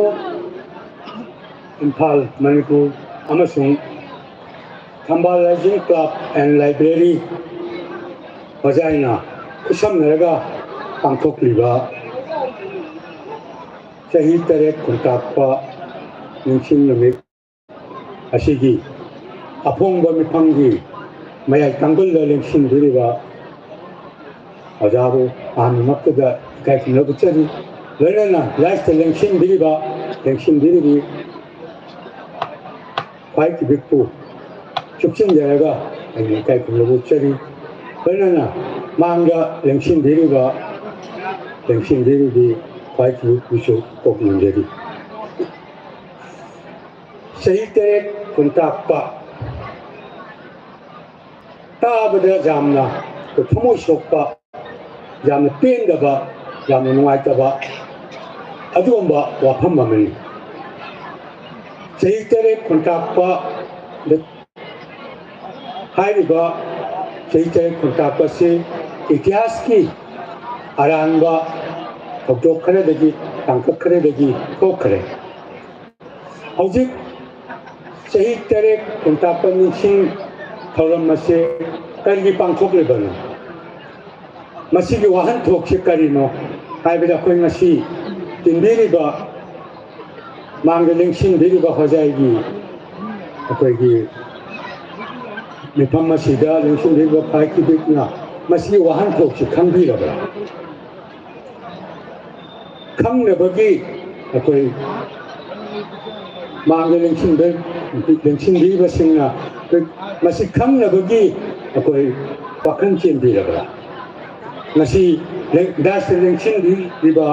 ꯏꯝꯐꯥꯜ, ꯃꯅꯤꯄꯨꯔ ꯑꯃꯁꯨꯡ ꯊꯝꯕꯥꯜ ꯔꯥꯏꯖꯤꯡ ꯀ꯭ꯂꯕ ꯑꯦꯟ ꯂꯥꯏꯕ꯭ꯔꯦꯔꯤ ꯍꯣꯖꯥꯏꯅ ꯈꯨꯠꯁꯝꯅꯔꯒ ꯄꯥꯡꯊꯣꯛꯂꯤꯕ ꯆꯍꯤ ꯇꯔꯦꯠ ꯈꯨꯟꯇꯥꯛꯄ ꯅꯤꯡꯁꯤꯡ ꯅꯨꯃꯤꯠ ꯑꯁꯤꯒꯤ ꯑꯐꯣꯡꯕ ꯃꯤꯐꯝꯒꯤ ꯃꯌꯥꯏ ꯇꯥꯡꯒꯨꯜꯗ ꯂꯦꯡꯁꯤꯟꯕꯤꯔꯤꯕ ꯑꯣꯖꯥꯕꯨ ꯑꯍꯥꯟꯕꯃꯛꯇꯗ ꯏꯀꯥꯏ ꯈꯨꯝꯅꯕ ꯎꯠꯆꯔꯤ꯫ ꯂꯣꯏꯅꯅ ꯂꯥꯏꯁꯇ ꯂꯦꯡꯁꯤꯟꯕꯤꯔꯤꯕ, ꯂꯦꯡꯁꯤꯟꯕꯤꯔꯤꯕꯤ ꯈ꯭ꯋꯥꯏ ꯀꯤꯕꯤꯛꯄꯨ ꯆꯨꯞꯁꯤꯟꯖꯔꯒ ꯑꯩꯅ ꯏꯀꯥꯏ ꯈꯨꯝꯅꯕ ꯎꯠꯆꯔꯤ꯫ ꯂꯣꯏꯅꯅ ꯃꯥꯡꯗ ꯂꯦꯡꯁꯤꯟꯕꯤꯔꯤꯕ, ꯂꯦꯡꯁꯤꯟꯕꯤꯔꯤꯕꯤ ꯈ꯭ꯋꯥꯏ ꯀꯤꯕꯤꯛꯄꯨꯁꯨ ꯀꯣꯛ ꯅꯤꯡꯖꯔꯤ꯫ ꯆꯍꯤ ꯇꯔꯦꯠ ꯈꯨꯟꯇꯥꯛꯄ ꯇꯥꯕꯗ ꯌꯥꯝꯅ ꯊꯃꯣꯏ ꯁꯣꯛꯄ, ꯌꯥꯝꯅ ꯄꯦꯟꯗꯕ, ꯌꯥꯝꯅ ꯅꯨꯡꯉꯥꯏꯇꯕ ꯑꯗꯨꯒꯨꯝꯕ ꯋꯥꯐꯝ ꯑꯃꯅꯤ꯫ ꯆꯍꯤ ꯇꯔꯦꯠ ꯈꯨꯟꯇꯥꯛꯄ ꯍꯥꯏꯔꯤꯕ ꯆꯍꯤ ꯇꯔꯦꯠ ꯈꯨꯟꯇꯥꯛꯄ ꯑꯁꯤ ꯏꯇꯤꯍꯥꯁꯀꯤ ꯑꯔꯥꯟꯕ ꯊꯧꯗꯣꯛ ꯈꯔꯗꯒꯤ, ꯇꯥꯡꯀꯛ ꯈꯔꯗꯒꯤ ꯊꯣꯛꯈ꯭ꯔꯦ꯫ ꯍꯧꯖꯤꯛ ꯆꯍꯤ ꯇꯔꯦꯠ ꯈꯨꯟꯇꯥꯛꯄ ꯅꯤꯡꯁꯤꯡ ꯊꯧꯔꯝ ꯑꯁꯤ ꯀꯔꯤꯒꯤ ꯄꯥꯡꯊꯣꯛꯂꯤꯕꯅꯣ? ꯃꯁꯤꯒꯤ ꯋꯥꯍꯟꯊꯣꯛꯁꯤ ꯀꯔꯤꯅꯣ ꯍꯥꯏꯕꯗ, ꯑꯩꯈꯣꯏ ꯉꯁꯤ ꯇꯤꯟꯕꯤꯔꯤꯕ, ꯃꯥꯡꯗ ꯂꯦꯡꯁꯤꯟꯕꯤꯔꯤꯕ ꯍꯣꯖꯥꯏꯒꯤ ꯑꯩꯈꯣꯏꯒꯤ ꯃꯤꯐꯝ ꯑꯁꯤꯗ ꯂꯦꯡꯁꯤꯟꯕꯤꯔꯤꯕ ꯈ꯭ꯋꯥꯏ ꯀꯤꯕꯤꯛꯅ ꯃꯁꯤꯒꯤ ꯋꯥꯍꯟꯊꯣꯛꯁꯤ ꯈꯪꯕꯤꯔꯕ꯭ꯔꯥ? ꯈꯪꯅꯕꯒꯤ ꯑꯩꯈꯣꯏ ꯃꯥꯡꯗ ꯂꯦꯡꯁꯤꯟꯕ-, ꯂꯦꯡꯁꯤꯟꯕꯤꯔꯤꯕꯁꯤꯡꯅ ꯃꯁꯤ ꯈꯪꯅꯕꯒꯤ ꯑꯩꯈꯣꯏ ꯋꯥꯈꯜ ꯆꯦꯟꯕꯤꯔꯕ꯭ꯔꯥ? ꯉꯁꯤ ꯂꯦꯡ-, ꯗꯥꯏꯁꯇ ꯂꯦꯡꯁꯤꯟꯕꯤꯔꯤꯕ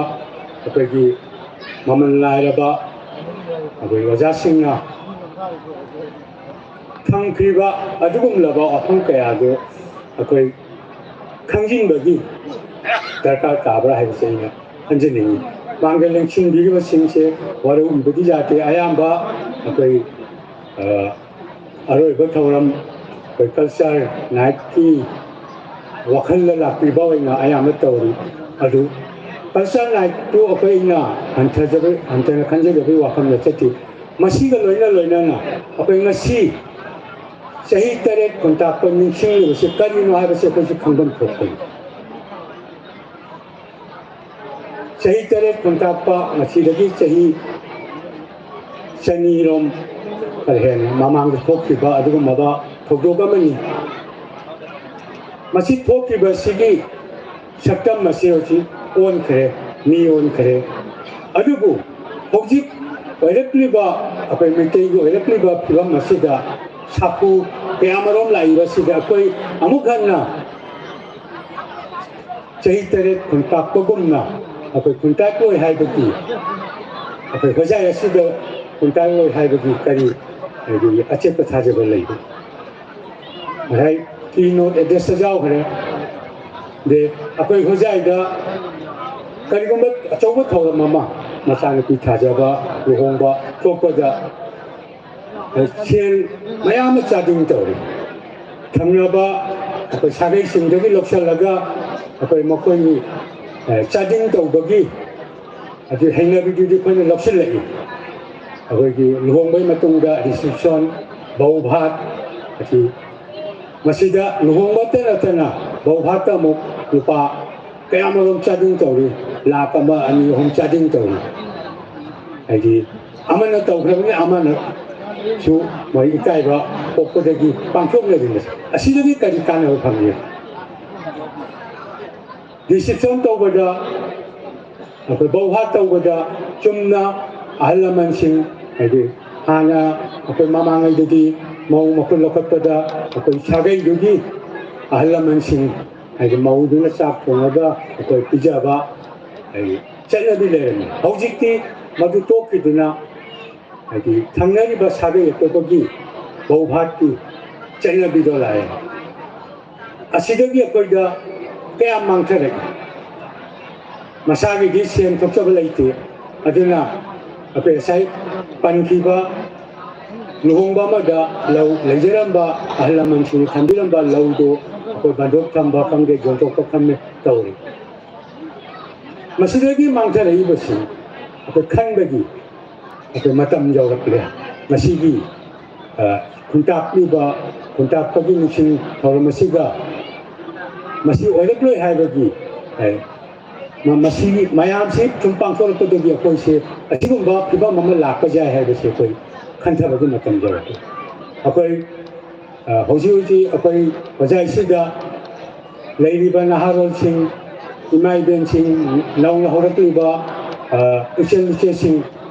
ꯑꯩꯈꯣꯏꯒꯤ ꯃꯃꯜ ꯅꯥꯏꯔꯕ ꯑꯩꯈꯣꯏ ꯑꯣꯖꯥꯁꯤꯡꯅ ꯊꯝꯈ꯭ꯔꯤꯕ ꯑꯗꯨꯒꯨꯝꯂꯕ ꯋꯥꯐꯝ ꯀꯌꯥꯗꯨ ꯑꯩꯈꯣꯏ ꯈꯪꯖꯤꯟꯕꯒꯤ ꯗꯔꯀꯥꯔ ꯇꯥꯕ꯭ꯔꯥ ꯍꯥꯏꯕꯁꯦ ꯑꯩꯅ ꯈꯟꯖꯅꯤꯡꯏ꯫ ꯃꯥꯡꯗ ꯂꯦꯡꯁꯤꯟꯕꯤꯔꯤꯕꯁꯤꯡꯁꯦ ꯋꯥꯔꯧꯕꯤꯕꯗꯤ ꯌꯥꯗꯦ꯫ ꯑꯌꯥꯝꯕ ꯑꯩꯈꯣꯏ, ꯑ, ꯑꯔꯣꯏꯕ ꯊꯧꯔꯝ ꯑꯩꯈꯣꯏ ꯀꯜꯆꯔ ꯅꯥꯏꯠꯀꯤ ꯋꯥꯈꯜꯗ ꯂꯥꯛꯄꯤꯕ ꯑꯣꯏꯅ ꯑꯌꯥꯝꯕ ꯇꯧꯔꯤ꯫ ꯑꯗꯨ ꯀꯜꯆꯔ ꯅꯥꯏꯠꯇꯨ ꯑꯩꯈꯣꯏꯅ ꯍꯟꯊꯖꯕ-, ꯍꯟꯊꯅ ꯈꯟꯖꯗꯕꯒꯤ ꯋꯥꯐꯝꯗ ꯆꯠꯇꯦ꯫ ꯃꯁꯤꯒ ꯂꯣꯏꯅ ꯂꯣꯏꯅꯅ ꯑꯩꯈꯣꯏ ꯉꯁꯤ ꯆꯍꯤ ꯇꯔꯦꯠ ꯈꯨꯟꯇꯥꯛꯄ ꯅꯤꯡꯁꯤꯡꯂꯤꯕꯁꯤ ꯀꯔꯤꯅꯣ ꯍꯥꯏꯕꯁꯤ ꯑꯩꯈꯣꯏꯁꯨ ꯈꯪꯐꯝ ꯊꯣꯛꯄꯅꯤ꯫ ꯆꯍꯤ ꯇꯔꯦꯠ ꯈꯨꯟꯇꯥꯛꯄ ꯉꯁꯤꯗꯒꯤ ꯆꯍꯤ ꯆꯅꯤꯔꯣꯝ ꯈꯔ ꯍꯦꯟꯅ ꯃꯃꯥꯡꯗ ꯊꯣꯛꯈꯤꯕ ꯑꯗꯨꯒꯨꯝꯂꯕ ꯊꯧꯗꯣꯛ ꯑꯃꯅꯤ꯫ ꯃꯁꯤ ꯊꯣꯛꯈꯤꯕꯁꯤꯒꯤ ꯁꯛꯇꯝ ꯑꯁꯤ ꯍꯧꯖꯤꯛ ꯑꯣꯟꯈ꯭ꯔꯦ, ꯃꯤ ꯑꯣꯟꯈ꯭ꯔꯦ꯫ ꯑꯗꯨꯕꯨ ꯍꯧꯖꯤꯛ ꯑꯣꯏꯔꯛꯂꯤꯕ ꯑꯩꯈꯣꯏ ꯃꯩꯇꯩꯒꯤ ꯑꯣꯏꯔꯛꯂꯤꯕ ꯐꯤꯕꯝ ꯑꯁꯤꯗ ꯁꯥꯐꯨ ꯀꯌꯥꯃꯔꯣꯝ ꯂꯥꯛꯏꯕꯁꯤꯗ ꯑꯩꯈꯣꯏ ꯑꯃꯨꯛ ꯍꯟꯅ ꯆꯍꯤ ꯇꯔꯦꯠ ꯈꯨꯟꯇꯥꯛꯄꯒꯨꯝꯅ ꯑꯩꯈꯣꯏ ꯈꯨꯟꯇꯥꯛꯂꯣꯏ ꯍꯥꯏꯕꯒꯤ, ꯑꯩꯈꯣꯏ ꯍꯣꯖꯥꯏ ꯑꯁꯤꯗ ꯈꯨꯟꯇꯥꯛꯂꯣꯏ ꯍꯥꯏꯕꯒꯤ ꯀꯔꯤ, ꯍꯥꯏꯗꯤ, ꯑꯆꯦꯠꯄ ꯊꯥꯖꯕ ꯂꯩꯕ? ꯉꯁꯥꯏ keynote address ꯇ ꯌꯥꯎꯈ꯭ꯔꯦ꯫ ꯑꯗꯩ ꯑꯩꯈꯣꯏ ꯍꯣꯖꯥꯏꯗ ꯀꯔꯤꯒꯨꯝꯕ ꯑꯆꯧꯕ ꯊꯧꯔꯝ ꯑꯃ, ꯃꯆꯥꯅꯨꯄꯤ ꯊꯥꯖꯕ, ꯂꯨꯍꯣꯡꯕ ꯊꯣꯛꯄꯗ ꯁꯦꯜ ꯃꯌꯥꯝ ꯑꯃ ꯆꯥꯗꯤꯡ ꯇꯧꯔꯤ꯫ ꯊꯪꯅꯕ ꯑꯩꯈꯣꯏ ꯁꯥꯒꯩꯁꯤꯡꯗꯒꯤ ꯂꯧꯁꯤꯜꯂꯒ ꯑꯩꯈꯣꯏ ꯃꯈꯣꯏꯒꯤ, ꯑꯦ, ꯆꯥꯗꯤꯡ ꯇꯧꯕꯒꯤ ꯑꯗꯨ ꯍꯩꯅꯕꯤꯗꯨꯗꯤ ꯑꯩꯈꯣꯏꯅ ꯂꯧꯁꯤꯜꯂꯛꯏ꯫ ꯑꯩꯈꯣꯏꯒꯤ ꯂꯨꯍꯣꯡꯕꯒꯤ ꯃꯇꯨꯡꯗ reception, ꯕꯍꯨ ꯚꯥꯠ, ꯑꯁꯤ ꯃꯁꯤꯗ ꯂꯨꯍꯣꯡꯕꯇ ꯅꯠꯇꯅ ꯕꯍꯨ ꯚꯥꯠꯇ ꯑꯃꯨꯛ ꯂꯨꯄꯥ ꯀꯌꯥꯃꯔꯨꯝ ꯆꯥꯗꯤꯡ ꯇꯧꯔꯤ, ꯂꯥꯈ ꯑꯃ, ꯑꯅꯤ, ꯑꯍꯨꯝ ꯆꯥꯗꯤꯡ ꯇꯧꯔꯤ꯫ ꯍꯥꯏꯗꯤ ꯑꯃꯅ ꯇꯧꯈ꯭ꯔꯕꯅꯤ, ꯑꯃꯅꯁꯨ ꯃꯣꯏ ꯏꯀꯥꯏꯕ ꯄꯣꯛꯄꯗꯒꯤ ꯄꯥꯡꯊꯣꯛꯅꯔꯤꯕꯅꯤ꯫ ꯑꯁꯤꯗꯒꯤ ꯀꯔꯤ ꯀꯥꯟꯅꯕ ꯐꯪꯏ? Reception ꯇꯧꯕꯗ, ꯑꯩꯈꯣꯏ ꯕꯧꯍꯥ ꯇꯧꯕꯗ ꯆꯨꯝꯅ ꯑꯍꯜ ꯂꯃꯟꯁꯤꯡ, ꯍꯥꯏꯗꯤ ꯍꯥꯟꯅ ꯑꯩꯈꯣꯏ ꯃꯃꯥꯡꯉꯩꯗꯗꯤ ꯃꯧ ꯃꯈꯨꯠ ꯂꯧꯈꯠꯄꯗ ꯑꯩꯈꯣꯏ ꯁꯥꯒꯩꯗꯨꯒꯤ ꯑꯍꯜ ꯂꯃꯟꯁꯤꯡ, ꯍꯥꯏꯗꯤ ꯃꯧꯗꯨꯅ ꯆꯥꯛ ꯊꯣꯡꯉꯒ ꯑꯩꯈꯣꯏ ꯄꯤꯖꯕ, ꯍꯥꯏꯗꯤ ꯆꯠꯅꯕꯤ ꯂꯩꯔꯝꯃꯤ꯫ ꯍꯧꯖꯤꯛꯇꯤ ꯃꯗꯨ ꯇꯣꯛꯈꯤꯗꯨꯅ, ꯍꯥꯏꯗꯤ ꯊꯪꯅꯔꯤꯕ ꯁꯥꯒꯩ ꯑꯇꯣꯞꯄꯒꯤ ꯕꯧꯚꯥꯠꯀꯤ ꯆꯠꯅꯕꯤꯗꯣ ꯂꯥꯛꯑꯦ꯫ ꯑꯁꯤꯗꯒꯤ ꯑꯩꯈꯣꯏꯗ ꯀꯌꯥꯝ ꯃꯥꯡꯊꯔꯛꯏ? ꯃꯁꯥꯒꯤꯗꯤ ꯁꯦꯟ ꯊꯣꯛꯆꯕ ꯂꯩꯇꯦ꯫ ꯑꯗꯨꯅ ꯑꯩꯈꯣꯏ ꯉꯁꯥꯏ ꯄꯟꯈꯤꯕ ꯂꯨꯍꯣꯡꯕ ꯑꯃꯗ ꯂꯧ ꯂꯩꯖꯔꯝꯕ, ꯑꯍꯜ ꯂꯃꯟꯁꯤꯡꯅ ꯊꯝꯕꯤꯔꯝꯕ ꯂꯧꯗꯨ ꯑꯩꯈꯣꯏ ꯕꯟꯗꯣꯞ ꯊꯝꯕ ꯈꯪꯗꯦ, ꯌꯣꯟꯊꯣꯛꯄ ꯈꯪꯗꯦ ꯇꯧꯔꯤ꯫ ꯃꯁꯤꯗꯒꯤ ꯃꯥꯡꯊꯔꯛꯏꯕꯁꯤ ꯑꯩꯈꯣꯏ ꯈꯟꯕꯒꯤ ꯑꯩꯈꯣꯏ ꯃꯇꯝ ꯌꯧꯔꯛꯂꯦ꯫ ꯃꯁꯤꯒꯤ, ꯑ, ꯈꯨꯟꯇꯥꯛꯂꯤꯕ, ꯈꯨꯟꯇꯥꯛꯄꯒꯤ ꯅꯨꯡꯁꯤꯡ ꯊꯧꯔꯝ ꯑꯁꯤꯒ ꯃꯁꯤ ꯑꯣꯏꯔꯛꯂꯣꯏ ꯍꯥꯏꯕꯒꯤ, ꯑ, ꯃ-, ꯃꯁꯤ ꯃꯌꯥꯝꯁꯤ ꯁꯨꯝ ꯄꯥꯡꯊꯣꯔꯛꯄꯗꯒꯤ ꯑꯩꯈꯣꯏꯁꯦ ꯑꯁꯤꯒꯨꯝꯕ ꯐꯤꯕꯝ ꯑꯃ ꯂꯥꯛꯄ ꯌꯥꯏ ꯍꯥꯏꯕꯁꯤ ꯑꯩꯈꯣꯏ ꯈꯟꯊꯕꯒꯤ ꯃꯇꯝ ꯌꯧꯔꯛꯂꯦ꯫ ꯑꯩꯈꯣꯏ ꯑ, ꯍꯧꯖꯤꯛ ꯍꯧꯖꯤꯛ ꯑꯩꯈꯣꯏ ꯍꯣꯖꯥꯏꯁꯤꯗ ꯂꯩꯔꯤꯕ ꯅꯍꯥꯔꯣꯜꯁꯤꯡ, ꯏꯃꯥ ꯏꯕꯦꯟꯁꯤꯡ, ꯅꯧꯅ ꯍꯧꯔꯛꯂꯤꯕ, ꯑ, ꯏꯆꯜ ꯏꯆꯦꯁꯤꯡ,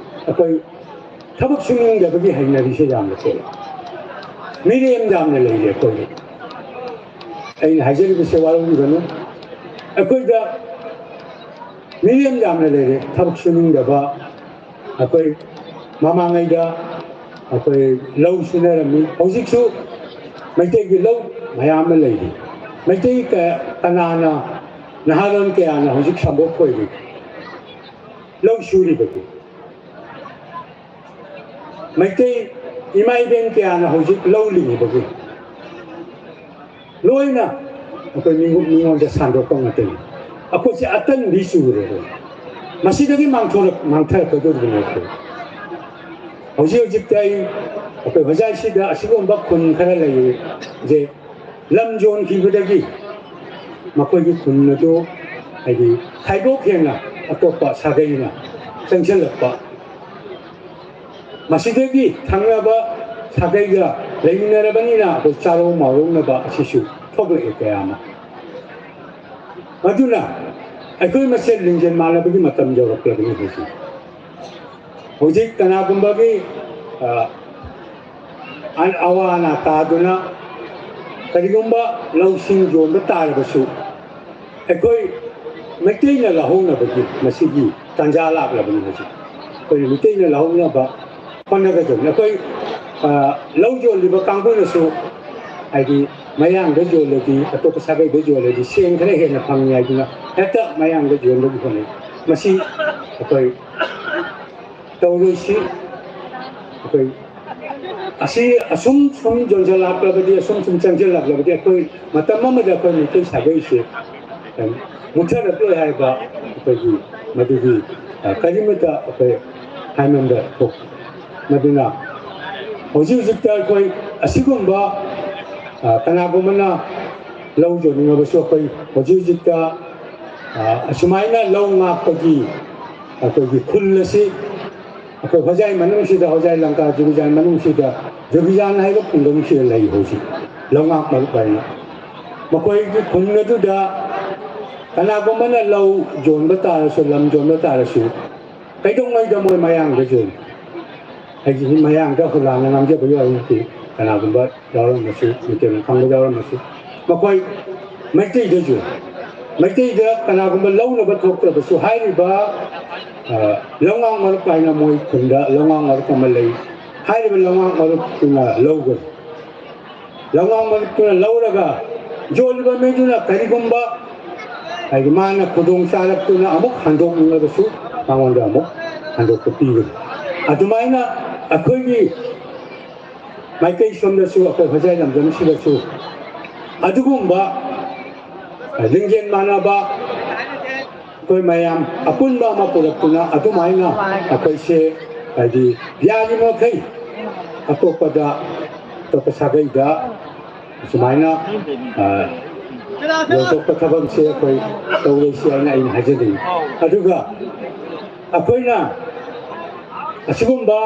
ꯑꯩꯈꯣꯏ ꯊꯕꯛ ꯁꯨꯅꯤꯡꯗꯕꯒꯤ ꯍꯩꯅꯕꯤꯁꯦ ꯌꯥꯝꯅ ꯊꯣꯛꯑꯦ꯫ ꯃꯤꯔꯦꯝ ꯌꯥꯝꯅ ꯂꯩꯔꯦ ꯑꯩꯈꯣꯏꯒꯤ꯫ ꯑꯩꯅ ꯍꯥꯏꯖꯔꯤꯕꯁꯦ ꯋꯥꯔꯧꯕꯤꯒꯅꯨ꯫ ꯑꯩꯈꯣꯏꯗ ꯃꯤꯔꯦꯝ ꯌꯥꯝꯅ ꯂꯩꯔꯦ, ꯊꯕꯛ ꯁꯨꯅꯤꯡꯗꯕ꯫ ꯑꯩꯈꯣꯏ ꯃꯃꯥꯡꯉꯩꯗ ꯑꯩꯈꯣꯏ ꯂꯧ ꯁꯨꯅꯔꯝꯃꯤ꯫ ꯍꯧꯖꯤꯛꯁꯨ ꯃꯩꯇꯩꯒꯤ ꯂꯧ ꯃꯌꯥꯝ ꯑꯃ ꯂꯩꯔꯤ꯫ ꯃꯩꯇꯩ ꯀꯌꯥ, ꯀꯅꯥꯅ, ꯅꯍꯥꯔꯣꯜ ꯀꯌꯥꯅ ꯍꯧꯖꯤꯛ ꯁꯝꯕꯣꯠ ꯈꯣꯏꯔꯤ? ꯂꯧ ꯁꯨꯔꯤꯕꯗꯤ꯫ ꯃꯩꯇꯩ ꯏꯃꯥ ꯏꯕꯦꯟ ꯀꯌꯥꯅ ꯍꯧꯖꯤꯛ ꯂꯧ ꯂꯤꯡꯉꯤꯕꯒꯤ ꯂꯣꯏꯅ ꯑꯩꯈꯣꯏ ꯃꯤꯉꯣ-, ꯃꯤꯉꯣꯟꯗ ꯁꯟꯗꯣꯛꯄ ꯉꯥꯛꯇꯅꯤ꯫ ꯑꯩꯈꯣꯏꯁꯦ ꯑꯇꯟꯕꯤ ꯆꯨꯔꯦꯕ꯫ ꯃꯁꯤꯗꯒꯤ ꯃꯥꯡꯊꯣꯔꯛ-, ꯃꯥꯡꯊꯔꯛꯀꯗꯧꯔꯤꯕꯅꯤ ꯑꯩꯈꯣꯏ꯫ ꯍꯧꯖꯤꯛ ꯍꯧꯖꯤꯛꯇ ꯑꯩ, ꯑꯩꯈꯣꯏ ꯍꯣꯖꯥꯏꯁꯤꯗ ꯑꯁꯤꯒꯨꯝꯕ ꯈꯨꯟ ꯈꯔ ꯂꯩꯔꯤꯁꯦ ꯂꯝ ꯌꯣꯟꯈꯤꯕꯗꯒꯤ ꯃꯈꯣꯏꯒꯤ ꯈꯨꯟ ꯑꯗꯨ, ꯍꯥꯏꯗꯤ, ꯈꯥꯏꯗꯣꯛ ꯍꯦꯟꯅ ꯑꯇꯣꯞꯄ ꯁꯥꯒꯩꯅ ꯆꯪꯁꯤꯜꯂꯛꯄ꯫ ꯃꯁꯤꯗꯒꯤ ꯊꯪꯅꯕ ꯁꯥꯒꯩꯒ ꯂꯩꯃꯤꯟꯅꯔꯕꯅꯤꯅ ꯑꯩꯈꯣꯏ ꯆꯥꯔꯧ ꯃꯥꯎꯔꯧꯅꯕ ꯑꯁꯤꯁꯨ ꯊꯣꯛꯂꯛꯑꯦ ꯀꯌꯥ ꯑꯃ꯫ ꯑꯗꯨꯅ ꯑꯩꯈꯣꯏ ꯃꯁꯦꯜ ꯂꯤꯡꯖꯦꯜ ꯃꯥꯟꯅꯕꯒꯤ ꯃꯇꯝ ꯌꯧꯔꯛꯂꯕꯅꯤ ꯍꯧꯖꯤꯛ꯫ ꯍꯧꯖꯤꯛ ꯀꯅꯥꯒꯨꯝꯕꯒꯤ, ꯑ, ꯑ-, ꯑꯋꯥ ꯑꯅꯥ ꯇꯥꯗꯨꯅ ꯀꯔꯤꯒꯨꯝꯕ ꯂꯧꯁꯤꯡ ꯌꯣꯟꯕ ꯇꯥꯔꯕꯁꯨ, ꯑꯩꯈꯣꯏ ꯃꯩꯇꯩꯅ ꯂꯧꯍꯧꯅꯕꯒꯤ ꯃꯁꯤꯒꯤ ꯇꯥꯟꯖꯥ ꯂꯥꯛꯂꯕꯅꯤ ꯍꯧꯖꯤꯛ꯫ ꯑꯩꯈꯣꯏꯅ ꯃꯩꯇꯩꯅ ꯂꯧꯍꯧꯅꯕ ꯍꯣꯠꯅꯒꯗꯕꯅꯤ꯫ ꯑꯩꯈꯣꯏ, ꯑ, ꯂꯧ ꯌꯣꯜꯂꯤꯕ ꯀꯥꯡꯕꯨꯅꯁꯨ, ꯍꯥꯏꯗꯤ, ꯃꯌꯥꯡꯗ ꯌꯣꯜꯂꯗꯤ, ꯑꯇꯣꯞꯄ ꯁꯥꯒꯩꯗ ꯌꯣꯜꯂꯗꯤ ꯁꯦꯟ ꯈꯔ ꯍꯦꯟꯅ ꯐꯪꯉꯤ ꯍꯥꯏꯗꯨꯅ ꯍꯦꯛꯇ ꯃꯌꯥꯡꯗ ꯌꯣꯟꯕꯒꯤ ꯍꯣꯠꯅꯩ꯫ ꯃꯁꯤ ꯑꯩꯈꯣꯏ ꯇꯧꯔꯣꯏꯁꯤ꯫ ꯑꯩꯈꯣꯏ ꯑꯁꯤ ꯑꯁꯨꯝ ꯁꯨꯝ ꯌꯣꯟꯁꯤꯜꯂꯛꯂꯕꯗꯤ, ꯑꯁꯨꯝ ꯁꯨꯝ ꯆꯪꯁꯤꯜꯂꯛꯂꯕꯗꯤ ꯑꯩꯈꯣꯏ ꯃꯇꯝ ꯑꯃꯗ ꯑꯩꯈꯣꯏ ꯃꯩꯇꯩ ꯁꯥꯒꯩꯁꯦ ꯃꯨꯠꯊꯔꯛꯂꯣꯏ ꯍꯥꯏꯕ ꯑꯩꯈꯣꯏꯒꯤ ꯃꯗꯨꯒꯤ, ꯑ, ꯀꯔꯤꯃꯠꯇ ꯑꯩꯈꯣꯏ ꯍꯥꯏꯃꯟꯕ ꯊꯣꯛ-, ꯃꯗꯨꯅ ꯍꯧꯖꯤꯛ ꯍꯧꯖꯤꯛꯇ ꯑꯩꯈꯣꯏ ꯑꯁꯤꯒꯨꯝꯕ, ꯑ, ꯀꯅꯥꯒꯨꯝꯕꯅ ꯂꯧ ꯌꯣꯟꯅꯤꯡꯉꯕꯁꯨ ꯑꯩꯈꯣꯏ ꯍꯧꯖꯤꯛ ꯍꯧꯖꯤꯛꯇ, ꯑ, ꯑꯁꯨꯃꯥꯏꯅ ꯂꯧ ꯉꯥꯛꯄꯒꯤ ꯑꯩꯈꯣꯏꯒꯤ ꯈꯨꯜ ꯑꯁꯤ ꯑꯩꯈꯣꯏ ꯍꯣꯖꯥꯏ ꯃꯅꯨꯡꯁꯤꯗ, ꯍꯣꯖꯥꯏ ꯂꯪꯀꯥ ꯖꯨꯒꯤꯖꯥꯟ ꯃꯅꯨꯡꯁꯤꯗ ꯖꯨꯒꯤꯖꯥꯟ ꯍꯥꯏꯕ ꯈꯨꯡꯒꯪꯁꯤꯗ ꯂꯩ ꯍꯧꯖꯤꯛ ꯂꯧꯉꯥꯛ ꯃꯔꯨꯞ ꯍꯥꯏꯅ꯫ ꯃꯈꯣꯏꯒꯤ ꯈꯨꯟ ꯑꯗꯨꯗ ꯀꯅꯥꯒꯨꯝꯕꯅ ꯂꯧ ꯌꯣꯟꯕ ꯇꯥꯔꯁꯨ, ꯂꯝ ꯌꯣꯟꯕ ꯇꯥꯔꯁꯨ, ꯀꯩꯗꯧꯉꯩꯗ ꯃꯣꯏ ꯃꯌꯥꯡꯗ ꯌꯣꯜꯂꯤ? ꯑꯩꯒꯤ ꯃꯌꯥꯡꯗ ꯍꯨꯔꯥꯟꯅ ꯉꯥꯡꯖꯕ ꯌꯥꯎꯔꯝꯃꯁꯨ, ꯀꯅꯥꯒꯨꯝꯕ ꯌꯥꯎꯔꯝꯃꯁꯨ, ꯃꯩꯇꯩꯂꯣꯟ ꯈꯪꯕ ꯌꯥꯎꯔꯝꯃꯁꯨ, ꯃꯈꯣꯏ ꯃꯩꯇꯩꯗꯁꯨ, ꯃꯩꯇꯩꯗ ꯀꯅꯥꯒꯨꯝꯕ ꯂꯧꯅꯕ ꯊꯣꯛꯇ꯭ꯔꯕꯁꯨ, ꯍꯥꯏꯔꯤꯕ, ꯑ, ꯂꯧꯉꯥꯛ ꯃꯔꯨꯞ ꯍꯥꯏꯅ ꯃꯣꯏ ꯈꯨꯟꯗ ꯂꯧꯉꯥꯛ ꯃꯔꯨꯞ ꯑꯃ ꯂꯩ꯫ ꯍꯥꯏꯔꯤꯕ ꯂꯧꯉꯥꯛ ꯃꯔꯨꯞꯇꯨꯅ ꯂꯧꯒꯅꯤ꯫ ꯂꯧꯉꯥꯛ ꯃꯔꯨꯞꯇꯨꯅ ꯂꯧꯔꯒ ꯌꯣꯜꯂꯤꯕ ꯃꯤꯗꯨꯅ ꯀꯔꯤꯒꯨꯝꯕ, ꯍꯥꯏꯗꯤ, ꯃꯥꯅ ꯈꯨꯗꯣꯡ ꯆꯥꯔꯛꯇꯨꯅ ꯑꯃꯨꯛ ꯍꯟꯗꯣꯛꯅꯤꯡꯂꯕꯁꯨ ꯃꯉꯣꯟꯗ ꯑꯃꯨꯛ ꯍꯟꯗꯣꯛꯄ ꯄꯤꯒꯅꯤ꯫ ꯑꯗꯨꯃꯥꯏꯅ ꯑꯩꯈꯣꯏꯒꯤ ꯃꯥꯏꯀꯩ ꯁꯣꯝꯗꯁꯨ, ꯑꯩꯈꯣꯏ ꯍꯣꯖꯥꯏ ꯂꯝꯗꯝꯁꯤꯗꯁꯨ ꯑꯗꯨꯒꯨꯝꯕ ꯂꯤꯡꯖꯦꯜ ꯃꯥꯟꯅꯕ ꯑꯩꯈꯣꯏ ꯃꯌꯥꯝ ꯑꯄꯨꯟꯕ ꯑꯃ ꯄꯨꯔꯛꯇꯨꯅ ꯑꯗꯨꯃꯥꯏꯅ ꯑꯩꯈꯣꯏꯁꯦ, ꯍꯥꯏꯗꯤ, ꯌꯥꯔꯤꯕ ꯃꯈꯩ ꯑꯇꯣꯞꯄꯗ, ꯑꯇꯣꯞꯄ ꯁꯥꯒꯩꯗ ꯁꯨꯃꯥꯏꯅ, ꯑ, ꯌꯣꯟꯊꯣꯛꯄ ꯊꯕꯛꯁꯦ ꯑꯩꯈꯣꯏ ꯇꯧꯔꯣꯏꯁꯤ ꯍꯥꯏꯅ ꯑꯩꯅ ꯍꯥꯏꯖꯅꯤꯡꯉꯤ꯫ ꯑꯗꯨꯒ ꯑꯩꯈꯣꯏꯅ ꯑꯁꯤꯒꯨꯝꯕ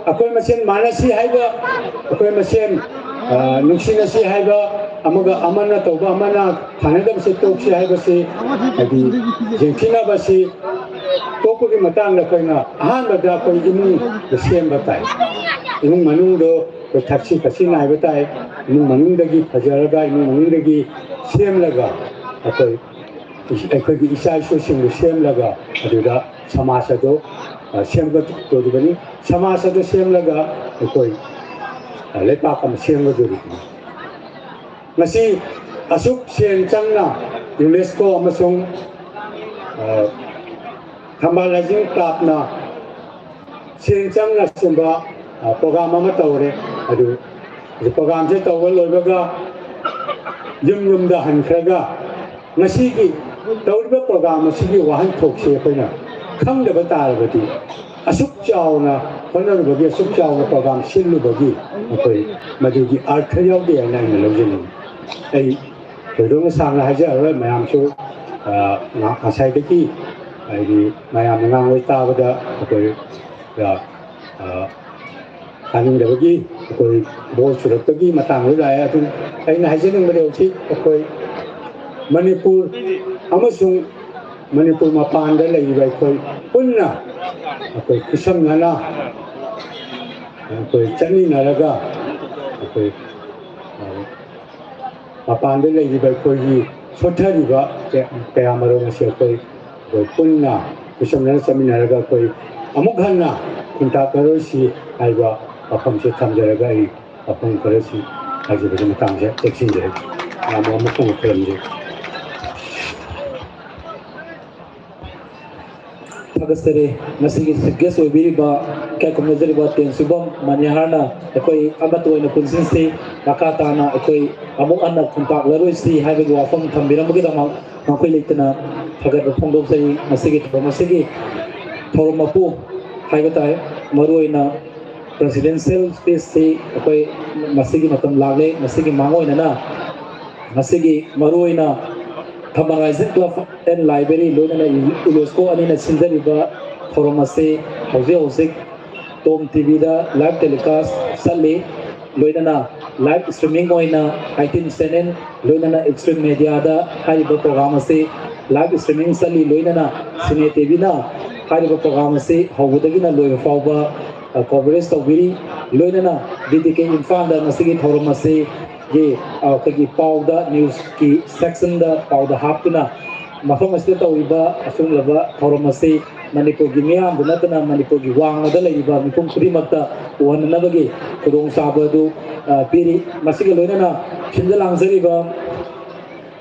ꯑꯩꯈꯣꯏ ꯃꯁꯦꯟ ꯃꯥꯟꯅꯁꯤ ꯍꯥꯏꯕ, ꯑꯩꯈꯣꯏ ꯃꯁꯦꯟ, ꯑ, ꯅꯨꯡꯁꯤꯅꯁꯤ ꯍꯥꯏꯕ, ꯑꯃꯒ ꯑꯃꯅ ꯇꯧꯕ ꯑꯃꯅ ꯊꯥꯅꯗꯕꯁꯦ ꯇꯣꯛꯁꯤ ꯍꯥꯏꯕꯁꯤ, ꯍꯥꯏꯗꯤ, ꯌꯦꯡꯊꯤꯅꯕꯁꯤ ꯇꯣꯛꯄꯒꯤ ꯃꯇꯥꯡꯗ ꯑꯩꯈꯣꯏꯅ ꯑꯍꯥꯟꯕꯗ ꯑꯩꯈꯣꯏ ꯏꯃꯨꯡꯗ ꯁꯦꯝꯕ ꯇꯥꯏ꯫ ꯏꯃꯨꯡ ꯃꯅꯨꯡꯗꯣ ꯑꯩꯈꯣꯏ ꯊꯛꯁꯤ ꯈꯥꯁꯤ ꯅꯥꯏꯕ ꯇꯥꯏ꯫ ꯏꯃꯨꯡ ꯃꯅꯨꯡꯗꯒꯤ ꯐꯖꯔꯒ, ꯏꯃꯨꯡ ꯃꯅꯨꯡꯗꯒꯤ ꯁꯦꯝꯂꯒ ꯑꯩꯈꯣꯏ ꯑꯩꯈꯣꯏꯒꯤ ꯏꯆꯥ ꯏꯁꯨꯁꯤꯡꯕꯨ ꯁꯦꯝꯂꯒ ꯑꯗꯨꯗ ꯁꯃꯥꯖ ꯑꯗꯨ, ꯑ, ꯁꯦꯝꯒꯠꯇꯣꯔꯤꯕꯅꯤ꯫ ꯁꯃꯥꯖ ꯑꯗꯨ ꯁꯦꯝꯂꯒ ꯑꯩꯈꯣꯏ, ꯑ, ꯂꯩꯄꯥꯛ ꯑꯃ ꯁꯦꯝꯒꯗꯣꯔꯤꯕꯅꯤ꯫ ꯉꯁꯤ ꯑꯁꯨꯛ ꯁꯦꯟ ꯆꯪꯅ ꯌꯨꯅꯦꯁꯀꯣ ꯑꯃꯁꯨꯡ, ꯑ, ꯊꯝꯕꯥꯜ ꯔꯥꯏꯖꯤꯡ ꯀ꯭ꯂꯕꯅ ꯁꯦꯟ ꯆꯪꯅ ꯁꯤꯒꯨꯝꯕ, ꯑ, ꯄ꯭ꯔꯣꯒ꯭ꯔꯥꯝ ꯑꯃ ꯇꯧꯔꯦ꯫ ꯑꯗꯨ ꯄ꯭ꯔꯣꯒ꯭ꯔꯥꯝꯁꯦ ꯇꯧꯕ ꯂꯣꯏꯕꯒ ꯌꯨꯝ ꯌꯨꯝꯗ ꯍꯟꯈ꯭ꯔꯒ ꯉꯁꯤꯒꯤ ꯇꯧꯔꯤꯕ ꯄ꯭ꯔꯣꯒ꯭ꯔꯥꯝ ꯑꯁꯤꯒꯤ ꯋꯥꯍꯟꯊꯣꯛꯁꯦ ꯑꯩꯈꯣꯏꯅ ꯈꯪꯗꯕ ꯇꯥꯔꯕꯗꯤ, ꯑꯁꯨꯛ ꯆꯥꯎꯅ ꯍꯣꯠꯅꯔꯨꯕꯒꯤ, ꯑꯁꯨꯛ ꯆꯥꯎꯅ ꯄ꯭ꯔꯣꯒ꯭ꯔꯥꯝ ꯁꯤꯜꯂꯨꯕꯒꯤ ꯑꯩꯈꯣꯏ ꯃꯗꯨꯒꯤ ꯑꯔꯊ ꯌꯥꯎꯗꯦ ꯍꯥꯏꯅ ꯑꯩꯅ ꯂꯧꯖꯅꯤꯡꯏ꯫ ꯑꯩ ꯊꯣꯏꯗꯣꯛꯅ ꯁꯥꯡꯅ ꯍꯥꯏꯖꯔꯔꯣꯏ꯫ ꯃꯌꯥꯝꯁꯨ, ꯑ, ꯉ-, ꯉꯁꯥꯏꯗꯒꯤ, ꯍꯥꯏꯗꯤ, ꯃꯌꯥꯝꯅ ꯉꯥꯡꯕ ꯇꯥꯕꯗ ꯑꯩꯈꯣꯏ, ꯑ, ꯑ, ꯇꯥꯅꯤꯡꯗꯕꯒꯤ ꯑꯩꯈꯣꯏ ꯕꯣꯔ ꯆꯨꯔꯛꯄꯒꯤ ꯃꯇꯥꯡꯗ ꯂꯥꯛꯑꯦ꯫ ꯑꯗꯨ ꯑꯩꯅ ꯍꯥꯏꯖꯅꯤꯡꯕꯗꯤ ꯍꯧꯖꯤꯛ ꯑꯩꯈꯣꯏ ꯃꯅꯤꯄꯨꯔ ꯑꯃꯁꯨꯡ ꯃꯅꯤꯄꯨꯔ ꯃꯄꯥꯟꯗ ꯂꯩꯔꯤꯕ ꯑꯩꯈꯣꯏ ꯄꯨꯟꯅ ꯑꯩꯈꯣꯏ ꯈꯨꯠꯁꯝꯅꯅ ꯑꯩꯈꯣꯏ ꯆꯠꯃꯤꯟꯅꯔꯒ ꯑꯩꯈꯣꯏ, ꯑ, ꯃꯄꯥꯟꯗ ꯂꯩꯔꯤꯕ ꯑꯩꯈꯣꯏꯒꯤ ꯁꯣꯠꯊꯔꯤꯕ ꯀꯌꯥ-, ꯀꯌꯥꯃꯔꯨꯝ ꯑꯁꯤ ꯑꯩꯈꯣꯏ, ꯑꯩꯈꯣꯏ ꯄꯨꯟꯅ ꯈꯨꯠꯁꯝꯅꯅ ꯆꯠꯃꯤꯟꯅꯔꯒ ꯑꯩꯈꯣꯏ ꯑꯃꯨꯛ ꯍꯟꯅ ꯈꯨꯟꯇꯥꯛꯂꯔꯣꯏꯁꯤ ꯍꯥꯏꯕ ꯋꯥꯐꯝꯁꯦ ꯊꯝꯖꯔꯒ ꯑꯩ ꯋꯥꯐꯝ ꯈꯔꯁꯤ ꯍꯥꯏꯖꯕꯒꯤ ꯃꯇꯥꯡꯁꯦ ꯇꯦꯛꯁꯤꯟꯖꯔꯒꯦ꯫ ꯌꯥꯝꯅ ꯑꯃꯨꯛ ꯍꯟꯅ ꯈꯨꯔꯨꯝꯖꯔꯤ꯫ ꯊꯥꯒꯠꯆꯔꯤ꯫ ꯉꯁꯤꯒꯤ chief guest ꯑꯣꯏꯕꯤꯔꯤꯕ ꯏꯀꯥꯏ ꯈꯨꯝꯅꯖꯔꯤꯕ ꯇꯦꯟꯁꯨꯕꯝ ꯃꯅꯤꯍꯥꯔꯅ ꯑꯩꯈꯣꯏ ꯑꯃꯠꯇ ꯑꯣꯏꯅ ꯄꯨꯟꯁꯤꯟꯁꯤ, ꯃꯈꯥ ꯇꯥꯅ ꯑꯩꯈꯣꯏ ꯑꯃꯨꯛ ꯍꯟꯅ ꯈꯨꯟꯇꯥꯛꯂꯔꯣꯏꯁꯤ ꯍꯥꯏꯕꯒꯤ ꯋꯥꯐꯝ ꯊꯝꯕꯤꯔꯝꯕꯒꯤꯗꯃꯛ ꯃꯈꯣꯏ ꯂꯩꯇꯅ ꯊꯥꯒꯠꯄ ꯐꯣꯡꯗꯣꯛꯆꯔꯤ꯫ ꯉꯁꯤꯒꯤ ꯊꯧꯔꯝ ꯑꯁꯤꯒꯤ ꯊꯧꯔꯝ ꯃꯄꯨ ꯍꯥꯏꯕ ꯇꯥꯏ, ꯃꯔꯨꯑꯣꯏꯅ presidential speechꯁꯤ ꯑꯩꯈꯣꯏ ꯃꯁꯤꯒꯤ ꯃꯇꯝ ꯂꯥꯛꯂꯦ꯫ ꯃꯁꯤꯒꯤ ꯃꯥꯡꯑꯣꯏꯅꯅ ꯉꯁꯤꯒꯤ ꯃꯔꯨꯑꯣꯏꯅ ꯊꯝꯕꯥꯜ ꯔꯥꯏꯖꯤꯡ club and library ꯂꯣꯏꯅꯅ UNESCO ꯑꯅꯤꯅ ꯁꯤꯟꯖꯔꯤꯕ ꯊꯧꯔꯝ ꯑꯁꯤ ꯍꯧꯖꯤꯛ ꯍꯧꯖꯤꯛ ꯇꯣꯝ ꯇꯤꯚꯤꯗ live telecast ꯆꯠꯂꯤ꯫ ꯂꯣꯏꯅꯅ live streaming ꯑꯣꯏꯅ ꯑꯥꯏ ꯇꯤ ꯚꯤ channel, ꯂꯣꯏꯅꯅ Extreme Mediaꯗ ꯍꯥꯏꯔꯤꯕ program ꯑꯁꯤ live streaming ꯆꯠꯂꯤ꯫ ꯂꯣꯏꯅꯅ ꯁꯤꯅꯦ ꯇꯤꯚꯤꯅ ꯍꯥꯏꯔꯤꯕ program ꯑꯁꯤ ꯍꯧꯕꯗꯒꯤꯅ ꯂꯣꯏꯕ ꯐꯥꯎꯕ, ꯑ, coverage ꯇꯧꯕꯤꯔꯤ꯫ ꯂꯣꯏꯅꯅ ꯕꯤ ꯇꯤ ꯀꯦ ꯏꯝꯐꯥꯜꯗ ꯉꯁꯤꯒꯤ ꯊꯧꯔꯝ ꯑꯁꯤꯒꯤ, ꯑ, ꯑꯩꯈꯣꯏꯒꯤ ꯄꯥꯎꯗ, newsꯀꯤ sectionꯗ ꯄꯥꯎꯗ ꯍꯥꯞꯇꯨꯅ ꯃꯐꯝ ꯑꯁꯤꯗ ꯇꯧꯔꯤꯕ ꯑꯁꯤꯒꯨꯝꯂꯕ ꯊꯧꯔꯝ ꯑꯁꯤ ꯃꯅꯤꯄꯨꯔꯒꯤ ꯃꯤꯌꯥꯝꯗ ꯅꯠꯇꯅ ꯃꯅꯤꯄꯨꯔꯒꯤ ꯋꯥꯡꯃꯗ ꯂꯩꯔꯤꯕ ꯃꯤꯄꯨꯝ ꯈꯨꯗꯤꯡꯃꯛꯇ ꯎꯍꯟꯅꯅꯕꯒꯤ ꯈꯨꯗꯣꯡꯆꯥꯕ ꯑꯗꯨ, ꯑ, ꯄꯤꯔꯤ꯫ ꯃꯁꯤꯒ ꯂꯣꯏꯅꯅ ꯁꯤꯟꯖ ꯂꯥꯡꯖꯔꯤꯕ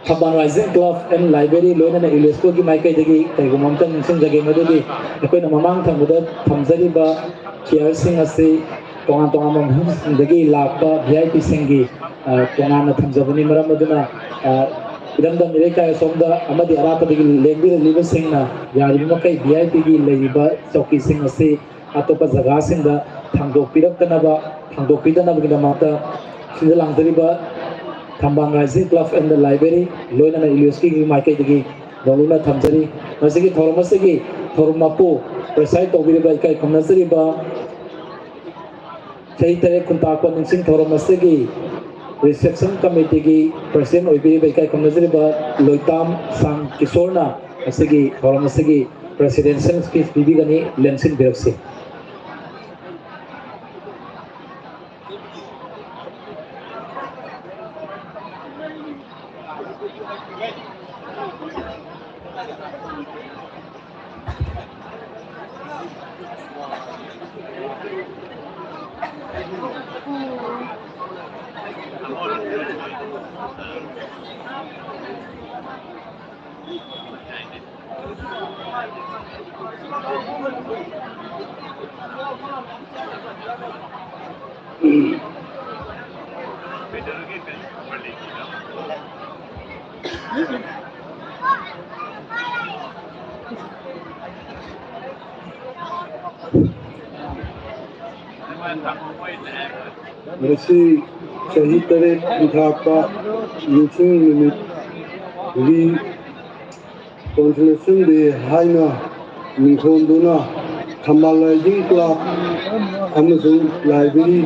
ꯊꯝꯕꯥꯜ ꯔꯥꯏꯖꯤꯡ club and library ꯂꯣꯏꯅꯅ UNESCOꯒꯤ ꯃꯥꯏꯀꯩꯗꯒꯤ ꯀꯔꯤꯒꯨꯝꯕ ꯑꯝꯇ ꯅꯤꯡꯁꯤꯡꯖꯒꯦ, ꯃꯗꯨꯗꯤ ꯑꯩꯈꯣꯏꯅ ꯃꯃꯥꯡ ꯊꯪꯕꯗ ꯊꯝꯖꯔꯤꯕ chairꯁꯤꯡ ꯑꯁꯤ ꯇꯣꯉꯥꯟ ꯇꯣꯉꯥꯟꯕ ꯃꯐꯝꯁꯤꯡꯗꯒꯤ ꯂꯥꯛꯄ V I Pꯁꯤꯡꯒꯤ, ꯑ, ꯇꯣꯉꯥꯟꯅ ꯊꯝꯖꯕꯅꯤ꯫ ꯃꯔꯝ ꯑꯗꯨꯅ, ꯑ, ꯏꯔꯝꯗꯝ ꯏꯔꯩꯀꯥꯏ ꯑꯁꯣꯝꯗ ꯑꯃꯗꯤ ꯑꯔꯥꯞꯄꯗꯒꯤ ꯂꯦꯡꯕꯤꯔꯛꯂꯤꯕꯁꯤꯡꯅ ꯌꯥꯔꯤꯕ ꯃꯈꯩ V I Pꯒꯤ ꯂꯩꯔꯤꯕ ꯆꯧꯀꯤꯁꯤꯡ ꯑꯁꯤ ꯑꯇꯣꯞꯄ ꯖꯒꯥꯁꯤꯡꯗ ꯊꯥꯡꯗꯣꯛꯄꯤꯔꯛꯇꯅꯕ, ꯊꯥꯡꯗꯣꯛꯄꯤꯗꯅꯕꯒꯤꯗꯃꯛꯇ ꯁꯤꯗ ꯂꯥꯡꯖꯔꯤꯕ ꯊꯝꯕꯥꯜ ꯔꯥꯏꯖꯤꯡ club and library ꯂꯣꯏꯅꯅ UNESCOꯒꯤ ꯃꯥꯏꯀꯩꯗꯒꯤ ꯅꯧꯅ ꯊꯝꯖꯔꯤ꯫ ꯃꯁꯤꯒꯤ ꯊꯧꯔꯝ ꯑꯁꯤꯒꯤ ꯊꯧꯔꯝ ꯃꯄꯨ preside ꯇꯧꯕꯤꯔꯤꯕ ꯏꯀꯥꯏ ꯈꯨꯝꯅꯖꯔꯤꯕ ꯆꯍꯤ ꯇꯔꯦꯠ ꯈꯨꯟꯇꯥꯛꯄ ꯅꯤꯡꯁꯤꯡ ꯊꯧꯔꯝ ꯑꯁꯤꯒꯤ reception committeeꯒꯤ president ꯑꯣꯏꯕꯤꯔꯤꯕ ꯏꯀꯥꯏ ꯈꯨꯝꯅꯖꯔꯤꯕ ꯂꯣꯏꯇꯥꯝ ꯁꯥꯝ ꯀꯤꯁꯣꯔꯅ ꯃꯁꯤꯒꯤ ꯊꯧꯔꯝ ꯑꯁꯤꯒꯤ presidential speech ꯄꯤꯕꯤꯒꯅꯤ꯫ ꯂꯦꯡꯁꯤꯟꯕꯤꯔꯛꯁꯤ꯫ ꯉꯁꯤ ꯆꯍꯤ ꯇꯔꯦꯠ ꯊꯥꯛꯄ ꯅꯤꯡꯁꯤꯡ ꯅꯨꯃꯤꯠ ꯔꯤ ꯀꯣꯟꯁꯣꯂꯦꯁꯟ ꯗꯦ ꯍꯥꯏꯅ ꯃꯤꯡꯊꯣꯟꯗꯨꯅ ꯊꯝꯕꯥꯜ ꯔꯥꯏꯖꯤꯡ ꯀ꯭ꯂꯕ ꯑꯃꯁꯨꯡ ꯂꯥꯏꯕ꯭ꯔꯦꯔꯤ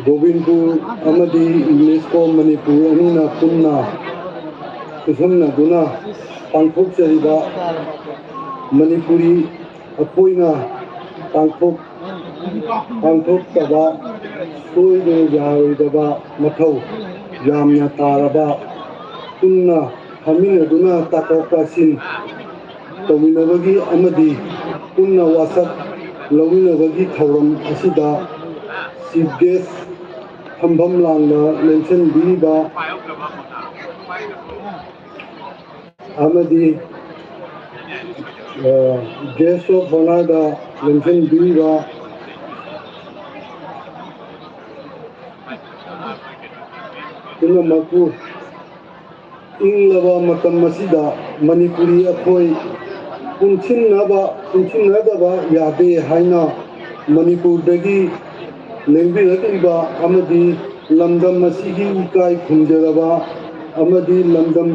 ꯒꯣꯕꯤꯟꯄꯨꯔ ꯑꯃꯗꯤ ꯌꯨꯅꯦꯁꯀꯣ ꯃꯅꯤꯄꯨꯔ ꯑꯅꯤꯅ ꯄꯨꯟꯅ ꯈꯨꯠꯁꯝꯅꯗꯨꯅ ꯄꯥꯡꯊꯣꯛꯆꯔꯤꯕ ꯃꯅꯤꯄꯨꯔꯤ ꯑꯩꯈꯣꯏꯅ ꯄꯥꯡꯊꯣꯛ ꯄꯥꯡꯊꯣꯛꯇꯕ, ꯁꯣꯏꯗꯅ ꯌꯥꯔꯣꯏꯗꯕ ꯃꯊꯧ ꯌꯥꯝꯅ ꯇꯥꯔꯕ, ꯄꯨꯟꯅ ꯐꯝꯃꯤꯟꯅꯗꯨꯅ ꯇꯥꯊꯣꯛ ꯇꯥꯁꯤꯟ ꯇꯧꯃꯤꯟꯅꯕꯒꯤ ꯑꯃꯗꯤ ꯄꯨꯟꯅ ꯋꯥꯁꯛ ꯂꯧꯃꯤꯟꯅꯕꯒꯤ ꯊꯧꯔꯝ ꯑꯁꯤꯗ ꯆꯤꯐ ꯒꯦꯁ ꯐꯝꯐꯝ ꯂꯥꯡꯅ ꯂꯦꯡꯁꯤꯟꯕꯤꯔꯤꯕ ꯑꯃꯗꯤ ꯒꯦꯁ ꯑꯣꯐ ꯑꯣꯅꯔꯗ ꯂꯦꯡꯁꯤꯟꯕꯤꯔꯤꯕ ꯄꯨꯝꯅꯃꯛꯄꯨ ꯏꯪꯂꯕ ꯃꯇꯝ ꯑꯁꯤꯗ ꯃꯅꯤꯄꯨꯔꯤ ꯑꯩꯈꯣꯏ ꯄꯨꯟꯁꯤꯟꯅꯕ ꯄꯨꯟꯁꯤꯟꯅꯗꯕ ꯌꯥꯗꯦ ꯍꯥꯏꯅ ꯃꯅꯤꯄꯨꯔꯗꯒꯤ ꯂꯦꯡꯕꯤꯔꯛꯂꯤꯕ ꯑꯃꯗꯤ ꯂꯝꯗꯝ ꯑꯁꯤꯒꯤ ꯏꯀꯥꯏ ꯈꯨꯝꯖꯔꯕ ꯑꯃꯗꯤ ꯂꯝꯗꯝ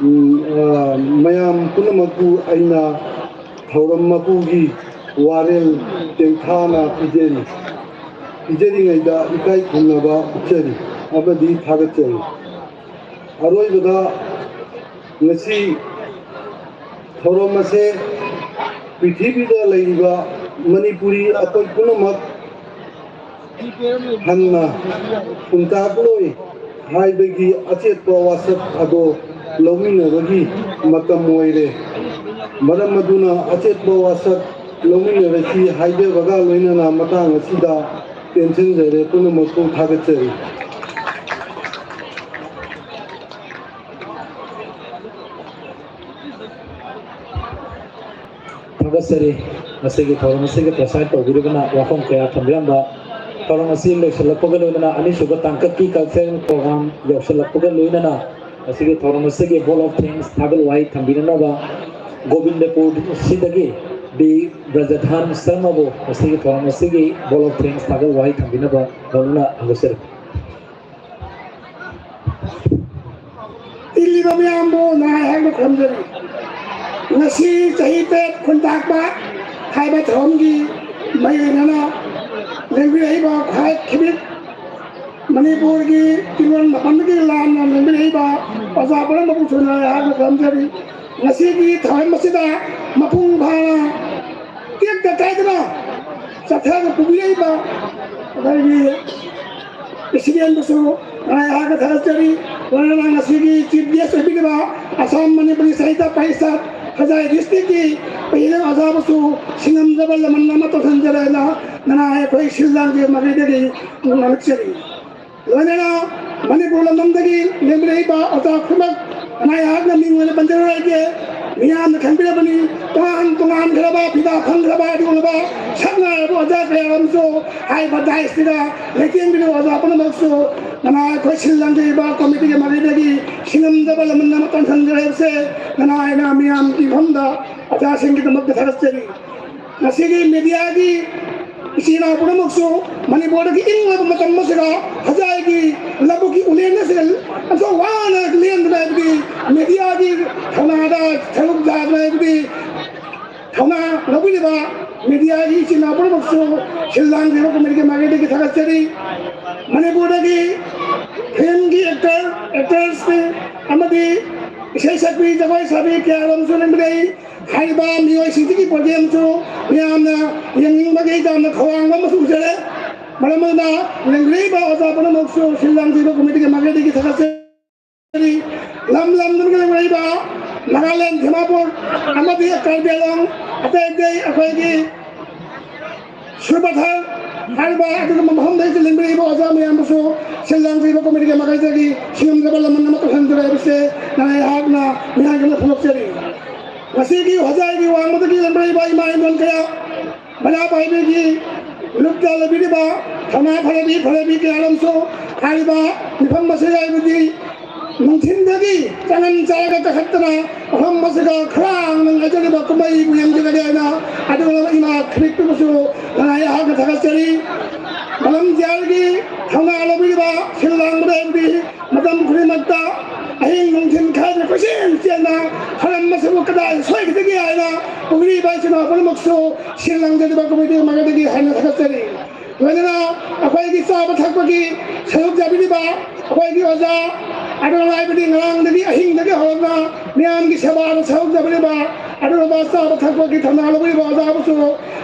ꯎꯝ, ꯑ, ꯃꯌꯥꯝ ꯄꯨꯝꯅꯃꯛꯄꯨ ꯑꯩꯅ ꯊꯧꯔꯝ ꯃꯄꯨꯒꯤ ꯋꯥꯔꯦꯜ ꯇꯦꯡꯊꯥꯅ ꯄꯤꯖꯔꯤ꯫ ꯄꯤꯖꯔꯤꯉꯩꯗ ꯏꯀꯥꯏ ꯈꯨꯝꯅꯕ ꯎꯠꯆꯔꯤ ꯑꯃꯗꯤ ꯊꯥꯒꯠꯆꯔꯤ꯫ ꯑꯔꯣꯏꯕꯗ ꯉꯁꯤ ꯊꯧꯔꯝ ꯑꯁꯦ ꯄ꯭ꯔꯤꯊꯤꯕꯤꯗ ꯂꯩꯔꯤꯕ ꯃꯅꯤꯄꯨꯔꯤ ꯑꯩꯈꯣꯏ ꯄꯨꯝꯅꯃꯛ ꯍꯟꯅ ꯈꯨꯟꯇꯥꯛꯂꯣꯏ ꯍꯥꯏꯕꯒꯤ ꯑꯆꯦꯠꯄ ꯋꯥꯁꯛ ꯑꯗꯣ ꯂꯧꯃꯤꯟꯅꯕꯒꯤ ꯃꯇꯝ ꯑꯣꯏꯔꯦ꯫ ꯃꯔꯝ ꯑꯗꯨꯅ ꯑꯆꯦꯠꯄ ꯋꯥꯁꯛ ꯂꯧꯃꯤꯟꯅꯔꯁꯤ ꯍꯥꯏꯖꯕꯒ ꯂꯣꯏꯅꯅ ꯃꯇꯥꯡ ꯑꯁꯤꯗ ꯇꯦꯟꯁꯤꯟꯖꯔꯦ꯫ ꯄꯨꯝꯅꯃꯛꯄꯨ ꯊꯥꯒꯠꯆꯔꯤ꯫ ꯊꯥꯒꯠꯆꯔꯤ꯫ ꯉꯁꯤꯒꯤ ꯊꯧꯔꯝ ꯑꯁꯤꯒꯤ preside ꯇꯧꯕꯤꯔꯤꯕꯅ ꯋꯥꯐꯝ ꯀꯌꯥ ꯊꯝꯕꯤꯔꯝꯕ꯫ ꯊꯧꯔꯝ ꯑꯁꯤ ꯂꯣꯏꯁꯤꯜꯂꯛꯄꯒ ꯂꯣꯏꯅꯅ ꯑꯅꯤꯁꯨꯕ ꯇꯥꯡꯀꯛꯀꯤ cultural program ꯌꯧꯁꯤꯜꯂꯛꯄꯒ ꯂꯣꯏꯅꯅ ꯉꯁꯤꯒꯤ ꯊꯧꯔꯝ ꯑꯁꯤꯒꯤ vote of thanks ꯊꯥꯒꯠ ꯋꯥꯍꯩ ꯊꯝꯕꯤꯅꯅꯕ ꯒꯣꯕꯤꯟꯗꯄꯨꯔꯁꯤꯗꯒꯤ ꯕꯤ ꯕ꯭ꯔꯖꯙꯥꯟ ꯁꯔꯃꯕꯨ ꯉꯁꯤꯒꯤ ꯊꯧꯔꯝ ꯑꯁꯤꯒꯤ vote of thanks ꯊꯥꯒꯠ ꯋꯥꯍꯩ ꯊꯝꯕꯤꯅꯕ ꯂꯧꯅ ꯍꯪꯒꯠꯆꯔꯤ꯫ ꯇꯤꯜꯂꯤꯕ ꯃꯌꯥꯝꯕꯨ ꯅꯍꯥꯏ ꯍꯥꯏꯅ ꯈꯨꯔꯨꯝꯖꯔꯤ꯫ ꯉꯁꯤ ꯆꯍꯤ ꯇꯔꯦꯠ ꯈꯨꯟꯇꯥꯛꯄ ꯍꯥꯏꯕ ꯊꯧꯔꯝꯒꯤ ꯃꯥꯏꯑꯣꯏꯅꯅ ꯂꯦꯡꯕꯤꯔꯛꯏꯕ ꯈ꯭ꯋꯥꯏ ꯈꯤꯕꯤꯛ ꯃꯅꯤꯄꯨꯔꯒꯤ ꯇꯤꯡꯂꯣꯟ ꯃꯥꯄꯟꯗꯒꯤ ꯂꯥꯟꯅ ꯂꯦꯡꯕꯤꯔꯛꯏꯕ ꯑꯣꯖꯥ ꯄꯨꯝꯅꯃꯛꯄꯨꯁꯨ ꯅꯍꯥꯏ ꯍꯥꯏꯅ ꯈꯨꯔꯨꯝꯖꯔꯤ꯫ ꯉꯁꯤꯒꯤ ꯊꯧꯔꯝ ꯑꯁꯤꯗ ꯃꯄꯨꯡ ꯐꯥꯅ ꯇꯦꯛꯇ ꯀꯥꯏꯗꯅ ꯆꯠꯊꯔꯒ ꯄꯨꯕꯤꯔꯛꯏꯕ ꯑꯩꯈꯣꯏꯒꯤ ꯄ꯭ꯔꯦꯁꯤꯗꯦꯟꯕꯨꯁꯨ ꯑꯩꯍꯥꯛꯅ ꯊꯥꯒꯠꯆꯔꯤ꯫ ꯂꯣꯏꯅꯅ ꯉꯁꯤꯒꯤ ꯆꯤꯐ ꯒꯦꯁ ꯑꯣꯏꯕꯤꯔꯤꯕ ꯑꯁꯥꯝ ꯃꯅꯤꯄꯨꯔꯤ ꯁꯥꯍꯤꯇ꯭ꯌ ꯄꯔꯤꯁꯠ ꯈꯖꯥꯏ ꯗꯤꯁꯇ꯭ꯔꯤꯛꯀꯤ ꯄ꯭ꯔꯦꯁꯤꯗꯦꯟ ꯑꯣꯖꯥꯕꯨꯁꯨ ꯁꯤꯡꯉꯝꯖꯕ ꯂꯃꯟ ꯑꯃ ꯇꯧꯁꯤꯟꯖꯔꯦꯅ ꯅꯅꯥꯏ ꯑꯩꯈꯣꯏ ꯁꯤꯜ ꯂꯥꯡꯖꯦꯜ ꯃꯥꯏꯀꯩꯗꯒꯤ ꯅꯣꯛꯆꯔꯤ꯫ ꯂꯣꯏꯅꯅ ꯃꯅꯤꯄꯨꯔ ꯂꯝꯗꯝꯗꯒꯤ ꯂꯦꯡꯕꯤꯔꯛꯏꯕ ꯑꯣꯖꯥ ꯈꯨꯗꯤꯡꯃꯛ ꯑꯩꯍꯥꯛꯅ ꯃꯤꯡ ꯑꯣꯏꯅ ꯄꯟꯖꯔꯔꯣꯏꯒꯦ꯫ ꯃꯤꯌꯥꯝꯅ ꯈꯪꯕꯤꯔꯕꯅꯤ, ꯇꯣꯉꯥꯟ ꯇꯣꯉꯥꯟꯈ꯭ꯔꯕ ꯐꯤꯗꯥ ꯐꯪꯈ꯭ꯔꯕ ꯑꯗꯨꯒꯨꯝꯂꯕ ꯁꯛ ꯅꯥꯏꯔꯕ ꯑꯣꯖꯥ ꯀꯌꯥ ꯑꯃꯁꯨ ꯍꯥꯏꯔꯤꯕ ꯗꯥꯏꯁꯁꯤꯗ ꯂꯩꯇꯦꯡꯕꯤꯔꯤꯕ ꯑꯣꯖꯥ ꯄꯨꯝꯅꯃꯛꯁꯨ ꯅꯅꯥꯏ ꯑꯩꯈꯣꯏ ꯁꯤꯜ ꯂꯥꯡꯖꯔꯤꯕ ꯀꯣꯃꯤꯇꯤꯒꯤ ꯃꯥꯏꯀꯩꯗꯒꯤ ꯁꯤꯡꯉꯝꯖꯕ ꯂꯃꯟ ꯑꯃ ꯇꯧꯁꯤꯟꯖꯔꯛꯏꯕꯁꯦ ꯅꯅꯥꯏꯅ ꯃꯤꯌꯥꯝꯒꯤ ꯃꯐꯝꯗ ꯑꯣꯖꯥꯁꯤꯡꯒꯤꯗꯃꯛꯇ ꯊꯥꯒꯠꯆꯔꯤ꯫ ꯉꯁꯤꯒꯤ ꯃꯦꯗꯤꯌꯥꯒꯤ ꯏꯆꯤꯟ ꯏꯅꯥꯎ ꯄꯨꯝꯅꯃꯛꯁꯨ ꯃꯅꯤꯄꯨꯔꯗꯒꯤ ꯏꯪꯂꯕ ꯃꯇꯝ ꯑꯁꯤꯗ ꯍꯖꯥꯏꯒꯤ ꯂꯧꯕꯨꯛꯀꯤ ꯎꯂꯦꯟ ꯑꯁꯤꯗ ꯑꯁꯨꯛ ꯋꯥꯅ ꯂꯦꯟꯗꯨꯅ ꯍꯥꯏꯕꯗꯤ ꯃꯦꯗꯤꯌꯥꯒꯤ ꯊꯧꯅꯥꯗ ꯁꯔꯨꯛ ꯌꯥꯗꯨꯅ ꯍꯥꯏꯕꯗꯤ ꯊꯧꯅꯥ ꯂꯧꯕꯤꯔꯤꯕ ꯃꯦꯗꯤꯌꯥꯒꯤ ꯏꯆꯤꯟ ꯏꯅꯥꯎ ꯄꯨꯝꯅꯃꯛꯁꯨ ꯁꯤꯜ ꯂꯥꯡꯂꯤꯕ ꯀꯣꯃꯤꯇꯤꯒꯤ ꯃꯥꯏꯀꯩꯗꯒꯤ ꯊꯥꯒꯠꯆꯔꯤ꯫ ꯃꯅꯤꯄꯨꯔꯗꯒꯤ ꯐꯤꯂꯝꯒꯤ ꯑꯦꯛꯇꯔ, ꯑꯦꯛꯇ꯭ꯔꯦꯁ ꯑꯃꯗꯤ ꯏꯁꯩ ꯁꯛꯄꯤ, ꯖꯒꯣꯏ ꯁꯥꯕꯤ ꯀꯌꯥ ꯑꯃꯁꯨ ꯂꯦꯡꯃꯤꯟꯅꯩ꯫ ꯍꯥꯏꯔꯤꯕ ꯃꯤꯑꯣꯏꯁꯤꯡꯁꯤꯒꯤ ꯄ꯭ꯔꯣꯒ꯭ꯔꯥꯝꯁꯨ ꯃꯤꯌꯥꯝꯅ ꯌꯦꯡꯅꯤꯡꯕꯒꯤ ꯌꯥꯝꯅ ꯈꯧꯔꯥꯡꯕ ꯑꯃꯁꯨ ꯎꯖꯔꯦ꯫ ꯃꯔꯝ ꯑꯗꯨꯅ ꯂꯦꯡꯕꯤꯔꯛꯏꯕ ꯑꯣꯖꯥ ꯄꯨꯝꯅꯃꯛꯁꯨ ꯁꯤꯜ ꯂꯥꯡꯕꯤꯕ ꯀꯃꯤꯇꯤꯒꯤ ꯃꯥꯏꯀꯩꯗꯒꯤ ꯊꯥꯒꯠꯆꯔꯤ꯫ ꯂꯝ ꯂꯝꯗꯨꯒꯤ ꯂꯩꯔꯤꯕ ꯅꯥꯒꯥꯂꯦꯟ, ꯗꯤꯃꯥꯄꯨꯔ ꯑꯃꯗꯤ ꯀꯥꯔꯕꯤ ꯑꯪꯂꯣꯡ, ꯑꯇꯩ ꯑꯇꯩ ꯑꯩꯈꯣꯏꯒꯤ ꯁꯨꯔꯄꯊꯔ ꯍꯥꯏꯔꯤꯕ ꯑꯗꯨꯒꯨꯝꯕ ꯃꯐꯝꯗꯒꯤ ꯂꯦꯡꯕꯤꯔꯛꯏꯕ ꯑꯣꯖꯥ ꯃꯌꯥꯝꯕꯨꯁꯨ ꯁꯤꯜ ꯂꯥꯡꯕꯤꯕ ꯀꯃꯤꯇꯤꯒꯤ ꯃꯥꯏꯀꯩꯗꯒꯤ ꯁꯤꯡꯉꯝꯖꯕ ꯂꯃꯟ ꯑꯃ ꯇꯧꯁꯤꯟꯖꯔꯤ ꯍꯥꯏꯕꯁꯦ ꯑꯩꯍꯥꯛꯅ ꯃꯤꯍꯥꯠ ꯑꯃ ꯐꯣꯡꯗꯣꯛꯆꯔꯤ꯫ ꯉꯁꯤꯒꯤ ꯍꯣꯖꯥꯏꯒꯤ ꯋꯥꯡꯃꯗꯒꯤ ꯂꯦꯡꯕꯤꯔꯛꯏꯕ ꯏꯃꯥ ꯏꯟꯗꯣꯟ ꯀꯌꯥ, ꯃꯩꯔꯥ ꯄꯥꯏꯕꯤꯒꯤ ꯂꯨꯞꯇ ꯂꯩꯕꯤꯔꯤꯕ ꯊꯧꯅꯥ ꯐꯔꯕꯤ ꯐꯔꯕꯤ ꯀꯌꯥꯔꯣꯝꯁꯨ ꯍꯥꯏꯔꯤꯕ ꯃꯤꯐꯝ ꯑꯁꯤꯗ ꯍꯥꯏꯕꯗꯤ ꯅꯨꯡꯊꯤꯟꯗꯒꯤ ꯆꯉꯟ ꯆꯥꯔꯒ ꯀꯥꯈꯠꯇꯅ ꯃꯐꯝ ꯑꯁꯤꯗ ꯈꯧꯔꯥꯡꯅ ꯉꯥꯏꯖꯔꯤꯕ ꯀꯨꯝꯍꯩꯕꯨ ꯌꯦꯡꯖꯒꯅꯤ ꯍꯥꯏꯅ ꯑꯗꯨꯒ ꯏꯃꯥ ꯈ꯭ꯔꯤꯁꯇꯕꯨꯁꯨ ꯉꯥꯏ ꯑꯩꯍꯥꯛꯅ ꯊꯥꯒꯠꯆꯔꯤ꯫ ꯃꯔꯝ ꯖꯤꯌꯥꯔꯒꯤ ꯊꯧꯅꯥ ꯂꯧꯕꯤꯔꯤꯕ ꯁꯤꯜ ꯂꯥꯡꯕꯗ ꯍꯥꯏꯕꯗꯤ ꯃꯇꯝ ꯈꯨꯗꯤꯡꯃꯛꯇ ꯑꯍꯤꯡ ꯅꯨꯡꯊꯤꯜ ꯈꯥꯏꯗꯅ ꯀꯣꯏꯆꯦꯟ ꯆꯦꯟꯅ ꯍꯔꯝ ꯑꯁꯤꯕꯨ ꯀꯗꯥꯏ ꯁꯣꯏꯈꯤꯗꯒꯦ ꯍꯥꯏꯅ ꯎꯕꯤꯔꯤꯕ ꯏꯆꯤꯟ ꯏꯅꯥꯎ ꯄꯨꯝꯅꯃꯛꯁꯨ ꯁꯤꯜ ꯂꯥꯡꯖꯔꯤꯕ ꯀꯃꯤꯇꯤ ꯃꯥꯏꯀꯩꯗꯒꯤ ꯍꯥꯏꯅ ꯊꯥꯒꯠꯆꯔꯤ꯫ ꯂꯣꯏꯅꯅ ꯑꯩꯈꯣꯏꯒꯤ ꯆꯥꯕ ꯊꯛꯄꯒꯤ ꯁꯔꯨꯛ ꯌꯥꯕꯤꯔꯤꯕ ꯑꯩꯈꯣꯏꯒꯤ ꯑꯣꯖꯥ ꯑꯗꯨ ꯍꯥꯏꯕꯗꯤ ꯉꯔꯥꯡꯗꯒꯤ ꯑꯍꯤꯡꯗꯒꯤ ꯍꯧꯔꯒ ꯃꯤꯌꯥꯝꯒꯤ ꯁꯦꯕꯥꯗ ꯁꯔꯨꯛ ꯌꯥꯕꯤꯔꯤꯕ ꯑꯗꯨꯒꯨꯝꯕ ꯆꯥꯕ ꯊꯛꯄꯒꯤ ꯊꯧꯅꯥ ꯂꯧꯕꯤꯔꯤꯕ ꯑꯣꯖꯥꯕꯨꯁꯨ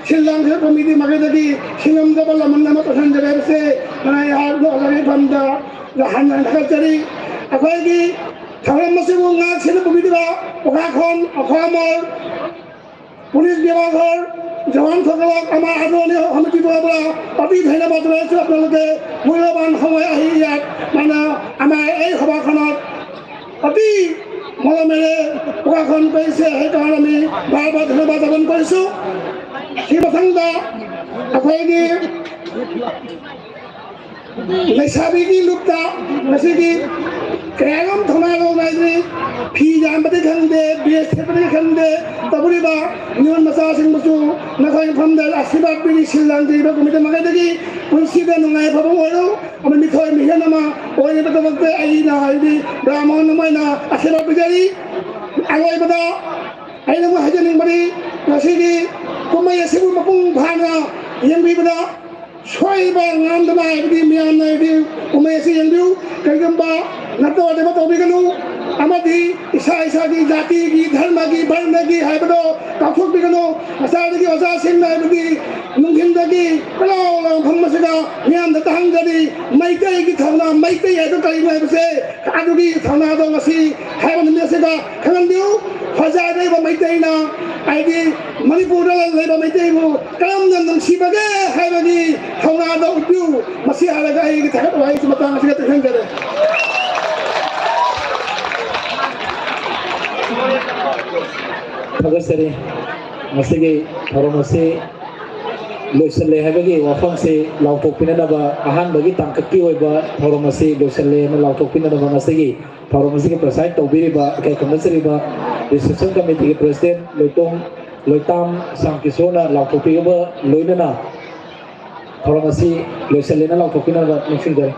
ꯁꯤꯜ ꯂꯥꯡꯖꯕ ꯀꯃꯤꯇꯤ ꯃꯥꯏꯀꯩꯗꯒꯤ ꯁꯤꯡꯉꯝꯖꯕ ꯂꯃꯟ ꯑꯃ ꯇꯧꯁꯤꯟꯖꯔꯦ ꯍꯥꯏꯕꯁꯦ ꯑꯩꯍꯥꯛꯅ ꯑꯣꯖꯥꯒꯤ ꯃꯐꯝꯗ ꯍꯟꯅ ꯊꯥꯒꯠꯆꯔꯤ꯫ ꯑꯩꯈꯣꯏꯒꯤ ꯊꯧꯔꯝ ꯑꯁꯤꯕꯨ ꯉꯥꯛ ꯁꯦꯟꯅ ꯄꯨꯕꯤꯔꯤꯕ ꯑꯣꯈꯥꯈꯣꯟ, ꯑꯣꯈꯥꯃꯣꯜ, পুলিশ বিভাগৰ জৱান সকলক আমাৰ আদৰণীয় সমিতিৰ পৰা অতি ধন্যবাদ জনাইছোঁ। আপোনালোকে মূল্যৱান সময় আহি ইয়াত মানে আমাৰ এই সভাখনত অতি মৰমেৰে প্ৰকাশন কৰিছে, সেইকাৰণে আমি বাৰ বাৰ ধন্যবাদ জ্ঞাপন কৰিছোঁ। ꯁꯤ ꯃꯊꯪꯗ ꯑꯩꯈꯣꯏꯒꯤ ꯂꯩꯁꯥꯕꯤꯒꯤ ꯂꯨꯞꯇ ꯉꯁꯤꯒꯤ ꯀꯌꯥꯔꯣꯝ ꯊꯧꯅꯥ ꯂꯧꯅ ꯍꯥꯏꯗꯤ ꯐꯤ ꯌꯥꯟꯕꯗꯤ ꯈꯪꯗꯦ, ꯕꯦꯁ ꯊꯦꯠꯄꯗꯤ ꯈꯪꯗꯦ, ꯇꯧꯔꯤꯕ ꯅꯤꯉꯣꯜ ꯃꯆꯥꯁꯤꯡꯕꯨꯁꯨ ꯅꯈꯣꯏ ꯃꯐꯝꯗ ꯑꯥꯁꯤꯔꯕꯥꯗ ꯄꯤꯔꯤ꯫ ꯁꯤꯜ ꯂꯥꯡꯖꯔꯤꯕ ꯀꯃꯤꯇꯤ ꯃꯥꯏꯀꯩꯗꯒꯤ ꯄꯨꯟꯁꯤꯗ ꯅꯨꯡꯉꯥꯏ ꯑꯐꯕ ꯑꯣꯏꯔꯣ, ꯑꯃ ꯃꯤꯊꯣꯏ ꯃꯤꯍꯦꯟ ꯑꯃ ꯑꯣꯏꯅꯕꯒꯤꯗꯃꯛꯇ ꯑꯩꯅ ꯍꯥꯏꯗꯤ ꯕ꯭ꯔꯥꯍꯃꯟ ꯑꯃ ꯑꯣꯏꯅ ꯑꯥꯁꯤꯔꯕꯥꯗ ꯄꯤꯖꯔꯤ꯫ ꯑꯔꯣꯏꯕꯗ ꯑꯩꯅ ꯑꯃꯨꯛ ꯍꯥꯏꯖꯅꯤꯡꯕꯗꯤ ꯉꯁꯤꯒꯤ ꯀꯨꯝꯍꯩ ꯑꯁꯤꯕꯨ ꯃꯄꯨꯡ ꯐꯥꯅ ꯌꯦꯡꯕꯤꯕꯗ ꯁꯣꯏꯕ ꯉꯥꯝꯗꯅ ꯍꯥꯏꯕꯗꯤ ꯃꯤꯌꯥꯝꯅ ꯍꯥꯏꯕꯗꯤ ꯀꯨꯝꯍꯩ ꯑꯁꯤ ꯌꯦꯡꯕꯤꯌꯨ꯫ ꯀꯔꯤꯒꯨꯝꯕ ꯅꯠꯇꯕ ꯑꯗꯨꯃ ꯇꯧꯕꯤꯒꯅꯨ ꯑꯃꯗꯤ ꯏꯁꯥ ꯏꯁꯥꯒꯤ ꯖꯥꯇꯤꯒꯤ, ꯙꯔꯃꯒꯤ, ꯚꯔꯅꯒꯤ ꯍꯥꯏꯕꯗꯣ ꯀꯥꯎꯊꯣꯛꯄꯤꯒꯅꯨ꯫ ꯉꯁꯥꯏꯗꯒꯤ ꯑꯣꯖꯥꯁꯤꯡꯅ ꯍꯥꯏꯕꯗꯤ ꯅꯨꯡꯊꯤꯟꯗꯒꯤ ꯀꯂꯥꯎ ꯂꯥꯎ ꯐꯝꯕꯁꯤꯗ ꯃꯤꯌꯥꯝꯗ ꯇꯥꯍꯟꯖꯔꯤ꯫ ꯃꯩꯇꯩꯒꯤ ꯊꯧꯅꯥ, ꯃꯩꯇꯩ ꯍꯥꯏꯕ ꯀꯔꯤꯅꯣ ꯍꯥꯏꯕꯁꯦ, ꯑꯗꯨꯒꯤ ꯊꯧꯅꯥꯗꯣ ꯉꯁꯤ ꯍꯥꯏꯕ ꯅꯨꯃꯤꯠ ꯑꯁꯤꯗ ꯈꯪꯍꯟꯕꯤꯌꯨ꯫ ꯍꯣꯖꯥꯏꯗ ꯂꯩꯕ ꯃꯩꯇꯩꯅ, ꯍꯥꯏꯗꯤ ꯃꯅꯤꯄꯨꯔꯗ ꯂꯩꯕ ꯃꯩꯇꯩꯕꯨ ꯀꯔꯝꯅ ꯅꯨꯡꯁꯤꯕꯒꯦ ꯍꯥꯏꯕꯒꯤ ꯊꯧꯅꯥꯗꯣ ꯎꯠꯄꯤꯌꯨ꯫ ꯃꯁꯤ ꯍꯥꯏꯔꯒ ꯑꯩꯒꯤ ꯊꯥꯒꯠ ꯋꯥꯍꯩꯁꯤ ꯃꯇꯥꯡ ꯑꯁꯤꯗ ꯇꯦꯛꯁꯤꯟꯖꯔꯦ꯫ ꯊꯥꯒꯠꯆꯔꯤ꯫ ꯃꯁꯤꯒꯤ ꯊꯧꯔꯝ ꯑꯁꯤ ꯂꯣꯏꯁꯤꯜꯂꯦ ꯍꯥꯏꯕꯒꯤ ꯋꯥꯐꯝꯁꯤ ꯂꯥꯎꯊꯣꯛꯄꯤꯅꯅꯕ, ꯑꯍꯥꯟꯕꯒꯤ ꯇꯥꯡꯀꯛꯀꯤ ꯑꯣꯏꯕ ꯊꯧꯔꯝ ꯑꯁꯤ ꯂꯣꯏꯁꯤꯜꯂꯦꯅ ꯂꯥꯎꯊꯣꯛꯄꯤꯅꯅꯕ ꯉꯁꯤꯒꯤ ꯊꯧꯔꯝ ꯑꯁꯤꯒꯤ preside ꯇꯧꯕꯤꯔꯤꯕ, ꯏꯀꯥꯏ ꯈꯨꯝꯅꯖꯔꯤꯕ reception committeeꯒꯤ president ꯂꯣꯏꯇꯣꯡ, ꯂꯣꯏꯇꯥꯝ ꯁꯥꯝꯀꯤꯁꯣꯔꯅ ꯂꯥꯎꯊꯣꯛꯄꯤꯕꯒ ꯂꯣꯏꯅꯅ ꯊꯧꯔꯝ ꯑꯁꯤ ꯂꯣꯏꯁꯤꯜꯂꯦꯅ ꯂꯥꯎꯊꯣꯛꯄꯤꯅꯕ ꯅꯤꯡꯁꯤꯡꯖꯔꯤ꯫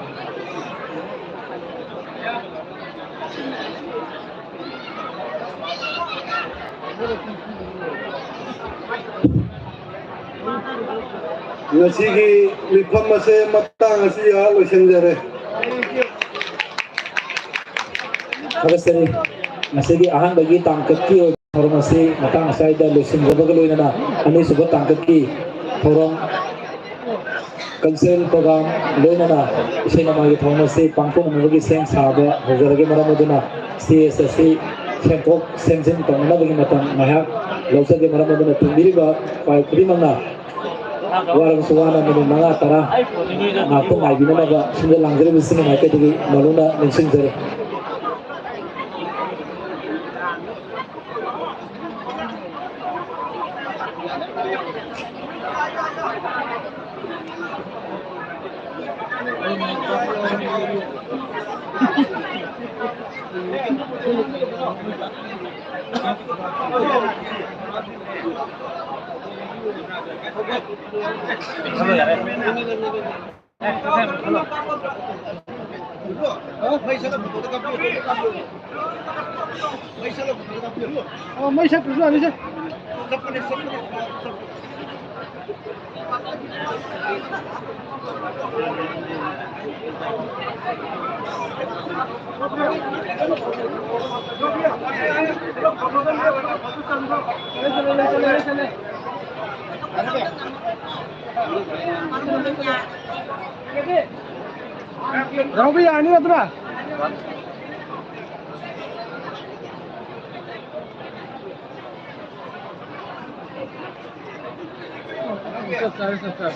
ꯉꯁꯤꯒꯤ ꯃꯤꯐꯝ ꯑꯁꯦ ꯃꯇꯥꯡ ꯑꯁꯤꯗ ꯂꯣꯏꯁꯤꯟꯖꯔꯦ꯫ ꯊꯥꯒꯠꯆꯔꯤ꯫ ꯉꯁꯤꯒꯤ ꯑꯍꯥꯟꯕꯒꯤ ꯇꯥꯡꯀꯛꯀꯤ ꯑꯣꯏꯕ ꯊꯧꯔꯝ ꯑꯁꯤ ꯃꯇꯥꯡ ꯑꯁ꯭ꯋꯥꯏꯗ ꯂꯣꯏꯁꯤꯟꯖꯕꯒ ꯂꯣꯏꯅꯅ, ꯑꯅꯤꯁꯨꯕ ꯇꯥꯡꯀꯛꯀꯤ ꯊꯧꯔꯝ, cultural program, ꯂꯣꯏꯅꯅ ꯏꯁꯩ ꯅꯣꯡꯃꯥꯏꯒꯤ ꯊꯧꯔꯝ ꯑꯁꯤ ꯄꯥꯡꯊꯣꯛꯅꯅꯕꯒꯤ ꯁꯦꯝ ꯁꯥꯕ ꯍꯧꯖꯔꯒꯦ꯫ ꯃꯔꯝ ꯑꯗꯨꯅ stage ꯑꯁꯤ ꯁꯦꯝꯗꯣꯛ ꯁꯦꯝꯖꯤꯟ ꯇꯧꯅꯅꯕꯒꯤ ꯃꯇꯝ ꯉꯥꯏꯍꯥꯛ ꯂꯧꯖꯒꯦ꯫ ꯃꯔꯝ ꯑꯗꯨꯅ ꯇꯤꯟꯕꯤꯔꯤꯕ ꯈ꯭ꯋꯥꯏ ꯈꯨꯗꯤꯡꯃꯛꯅ ꯋꯥꯔꯕꯁꯨ ꯋꯥꯅ ꯃꯤꯅꯤꯠ ꯃꯉꯥ ꯇꯔꯥ ꯉꯥꯛꯇ ꯉꯥꯏꯕꯤꯅꯅꯕ ꯁꯣꯝꯗ ꯂꯥꯡꯖꯔꯤꯕꯁꯤꯡꯒꯤ ꯃꯥꯏꯀꯩꯗꯒꯤ ꯃꯔꯨ ꯑꯣꯏꯅ ꯅꯤꯡꯁꯤꯡꯖꯔꯤ꯫ ꯔꯥꯍꯨꯜ ꯌꯥꯔꯅꯤ ꯅꯠꯇ꯭ꯔꯥ? ꯆꯞ ꯆꯥꯔꯦ, ꯆꯞ ꯆꯥꯔꯦ꯫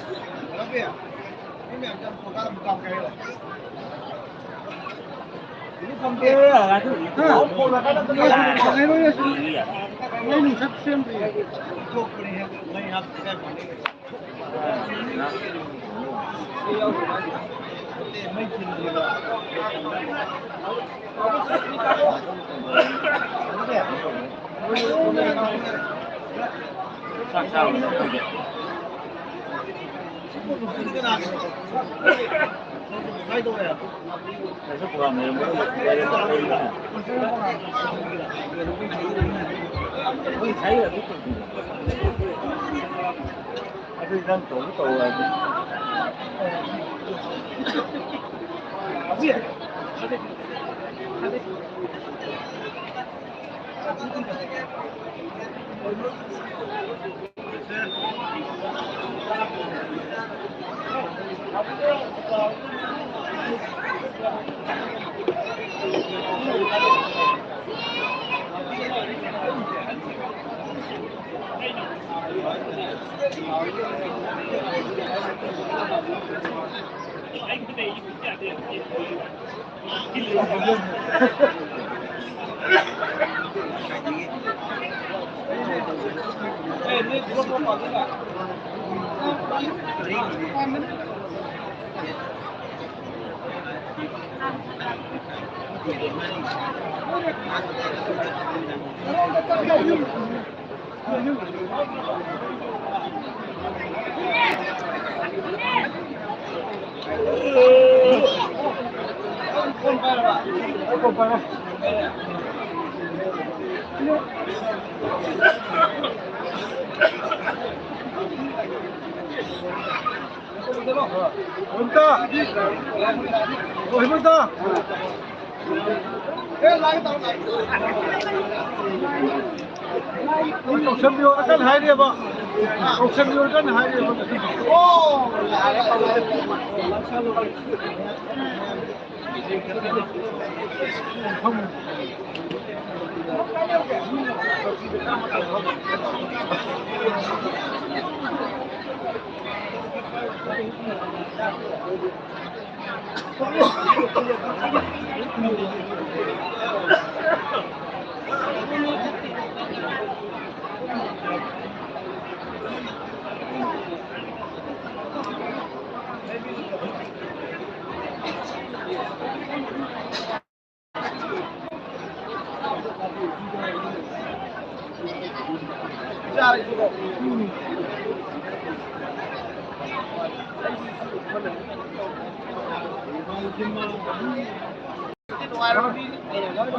ꯑꯗꯨ ꯅꯪ ꯇꯧꯁꯨ ꯇꯧꯔꯣꯏ ꯍꯥꯏꯕꯅꯤ꯫ ꯀꯧꯁꯟꯕꯤꯌꯣ, ꯀꯟꯅ ꯍꯥꯏꯔꯤꯑꯕ꯫ ꯀꯧꯁꯟꯕꯤꯌꯣ, ꯀꯟꯅ ꯍꯥꯏꯔꯤꯑꯕ꯫ ꯅꯨꯡꯉꯥꯏꯔꯝꯃꯤ꯫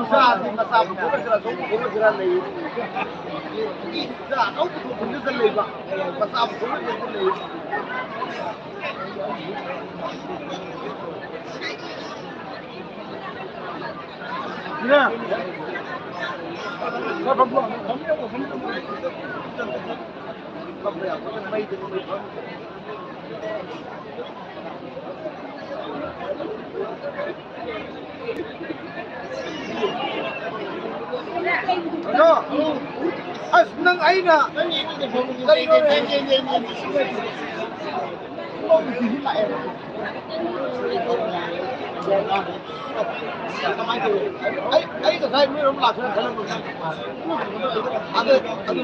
ꯏꯆꯥꯁꯤ ꯃꯆꯥ ꯄꯨꯊꯣꯛꯅꯁꯤꯔ, ꯑꯆꯧꯕ ꯄꯨꯊꯣꯛꯅꯁꯤꯔ ꯂꯩ꯫ ꯏꯆꯥ ꯑꯆꯧꯕ ꯄꯨꯊꯣꯛꯄꯁꯤꯗ ꯂꯩꯕ, ꯃꯆꯥ ꯄꯨꯊꯣꯛꯅꯁꯤꯔ ꯂꯩ꯫ ꯏꯅꯦ, ꯈꯔ ꯐꯝꯃꯣ꯫ ꯀꯩꯅꯣ? ꯑꯁ, ꯅꯪ ꯑꯩꯅ ꯀꯩꯅꯣꯅꯦ? ꯑꯩ, ꯑꯩ ꯉꯁꯥꯏ ꯅꯣꯏꯔꯣꯝ ꯂꯥꯛꯁꯤꯔ ꯈꯜꯂꯝꯕꯅꯦ꯫ ꯑꯗꯨ, ꯑꯗꯨ,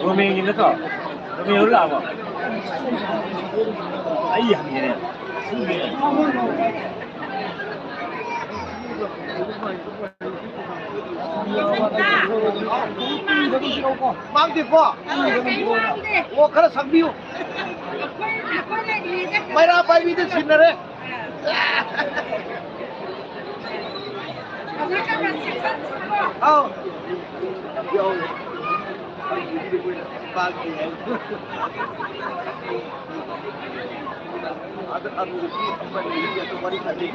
ꯔꯣꯃꯦꯒꯤ ꯅꯠꯇ꯭ꯔꯣ? ꯔꯣꯃꯦ ꯍꯣꯏ ꯂꯥꯛꯑꯕꯣ? ꯑꯩ ꯍꯪꯒꯦꯅꯦ꯫ ꯃꯥꯡꯗꯦꯀꯣ? ꯑꯣ, ꯈꯔ ꯁꯛꯄꯤꯌꯨ꯫ ꯃꯩꯔꯥ ꯄꯥꯏꯕꯤꯗ ꯁꯤꯟꯅꯔꯦ꯫ ꯑꯥꯎ꯫ ꯑꯗ, ꯑꯗꯨ ꯅꯨꯄꯤ ꯑꯃ ꯂꯩꯔꯤ, ꯑꯗꯨ ꯋꯥꯔꯤ ꯁꯥꯟꯅꯩ꯫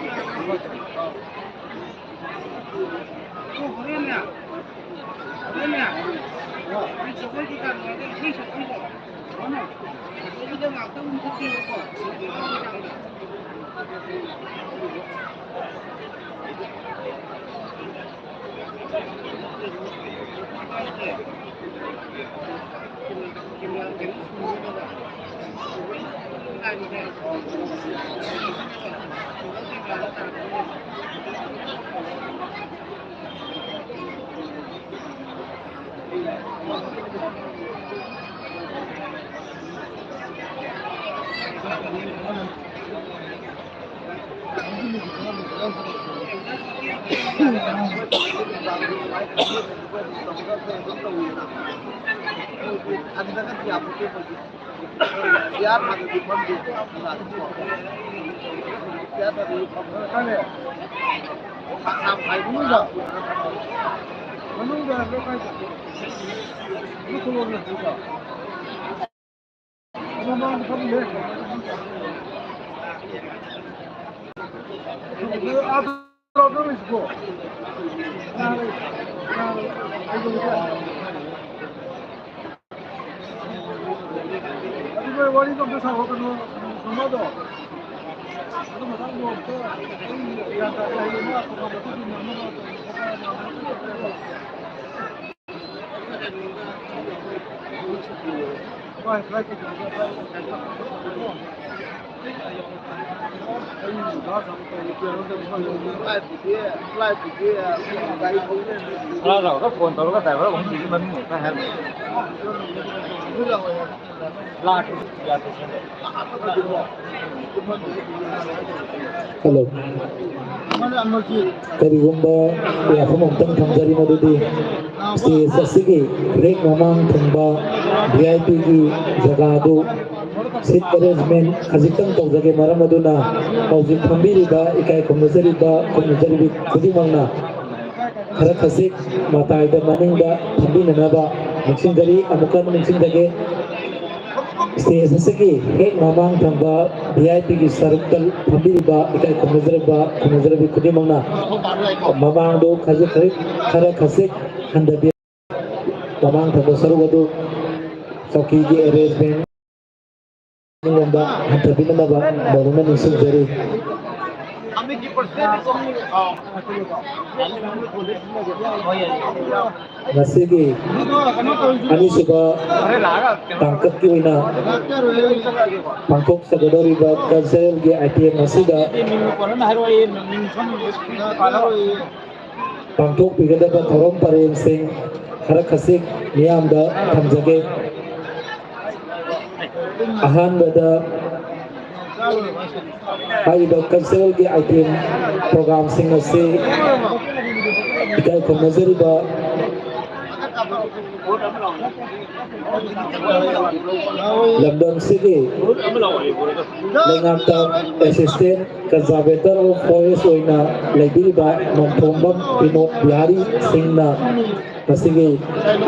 ꯋꯥꯔꯤꯗꯣ ꯑꯝꯇ ꯁꯥꯔꯣ, ꯀꯩꯅꯣ, ꯀꯩꯅꯣꯗꯣ꯫ ꯑꯗꯨ ꯃꯇꯥꯡꯗꯣ ꯑꯝꯇ ꯑꯩ ꯒ꯭ꯌꯥꯟ ꯇꯥꯗꯦ꯫ ꯍꯌꯦꯡ ꯃꯥ ꯇꯣꯉꯥꯟꯕ ꯑꯃ ꯍꯔꯥꯎ ꯍꯔꯥꯎꯒ ꯐꯣꯟ ꯇꯧꯔꯒ ꯗ꯭ꯔꯥꯏꯚꯔ ꯑꯍꯨꯝꯗꯨꯒꯤ ꯃꯃꯤꯡ ꯑꯝꯇ ꯍꯥꯏꯔꯝꯃꯨ꯫ ꯂꯥꯛꯈꯤꯕꯁꯨ ꯌꯥꯗꯦ꯫ ꯍꯜꯂꯣ꯫ ꯀꯔꯤꯒꯨꯝꯕ ꯋꯥꯐꯝ ꯑꯝꯇꯪ ꯊꯝꯖꯔꯤ, ꯃꯗꯨꯗꯤ ꯁ꯭ꯇꯦꯖ ꯑꯁꯤꯒꯤ ꯍꯦꯛ ꯃꯃꯥꯡ ꯊꯪꯕ ꯚꯤ ꯑꯥꯏ ꯄꯤꯒꯤ ꯖꯒꯥꯗꯨ ꯁꯤꯠ ꯑꯦꯔꯦꯟꯖꯃꯦꯟ ꯈꯖꯤꯛꯇꯪ ꯇꯧꯖꯒꯦ꯫ ꯃꯔꯝ ꯑꯗꯨꯅ ꯍꯧꯖꯤꯛ ꯐꯝꯕꯤꯔꯤꯕ ꯏꯀꯥꯏ ꯈꯨꯝꯅꯖꯔꯤꯕ ꯈꯨꯝꯅꯖꯔꯤꯕꯤ ꯈꯨꯗꯤꯡꯃꯛꯅ ꯈꯔ ꯈꯖꯤꯛ ꯃꯇꯥꯏꯗ ꯃꯅꯤꯡꯗ ꯐꯝꯕꯤꯅꯅꯕ ꯅꯤꯡꯁꯤꯡꯖꯔꯤ꯫ ꯑꯃꯨꯛꯀ ꯅꯤꯡꯁꯤꯡꯖꯒꯦ, ꯁ꯭ꯇꯦꯖ ꯑꯁꯤꯒꯤ ꯍꯦꯛ ꯃꯃꯥꯡ ꯊꯪꯕ ꯚꯤ ꯑꯥꯏ ꯄꯤꯒꯤ ꯁꯔꯨꯛꯇ ꯐꯝꯕꯤꯔꯤꯕ ꯏꯀꯥꯏ ꯈꯨꯝꯅꯖꯔꯕ ꯈꯨꯝꯅꯖꯔꯕꯤ ꯈꯨꯗꯤꯡꯃꯛꯅ ꯃꯃꯥꯡꯗꯣ ꯈꯖꯤꯛ ꯈꯖꯤꯛ ꯈꯔ ꯈꯖꯤꯛ ꯍꯟꯊꯕꯤ꯫ ꯃꯃꯥꯡ ꯊꯪꯕ ꯁꯔꯨꯛ ꯑꯗꯨ ꯆꯧꯀꯤꯒꯤ ꯑꯦꯔꯦꯟꯖꯃꯦꯟ ꯃꯅꯤꯡꯂꯣꯝꯗ ꯍꯟꯊꯕꯤꯅꯅꯕ ꯕꯣꯔꯗꯨꯅ ꯅꯤꯡꯁꯤꯡꯖꯔꯤ꯫ ꯉꯁꯤꯒꯤ ꯑꯅꯤꯁꯨꯕ ꯇꯥꯡꯀꯛꯀꯤ ꯑꯣꯏꯅ ꯄꯥꯡꯊꯣꯛꯆꯒꯗꯧꯔꯤꯕ ꯀꯜꯆꯔꯦꯜꯒꯤ ꯑꯥꯏꯇꯦꯝ ꯑꯁꯤꯗ ꯄꯥꯡꯊꯣꯛꯄꯤꯒꯗꯕ ꯊꯧꯔꯝ ꯄꯔꯦꯡꯁꯤꯡ ꯈꯔ ꯈꯖꯤꯛ ꯃꯤꯌꯥꯝꯗ ꯊꯝꯖꯒꯦ꯫ ꯑꯍꯥꯟꯕꯗ ꯍꯥꯏꯔꯤꯕ ꯀꯜꯆꯔꯦꯜꯒꯤ ꯑꯥꯏꯇꯦꯝ ꯄ꯭ꯔꯣꯒꯥꯝꯁꯤꯡ ꯑꯁꯤ ꯏꯀꯥꯏ ꯈꯨꯝꯅꯖꯔꯤꯕ ꯂꯝꯗꯝꯁꯤꯒꯤ ꯂꯩꯉꯥꯛꯇ ꯑꯦꯁꯤꯁꯇꯦꯟ ꯀꯟꯖꯥꯔꯕꯦꯇꯔ ꯑꯣꯐ ꯐꯣꯔꯦꯁ ꯑꯣꯏꯅ ꯂꯩꯕꯤꯔꯤꯕ ꯅꯣꯡꯊꯣꯝꯕꯝ ꯕꯤꯅꯣꯗ ꯕꯤꯍꯥꯔꯤ ꯁꯤꯡꯅ ꯉꯁꯤꯒꯤ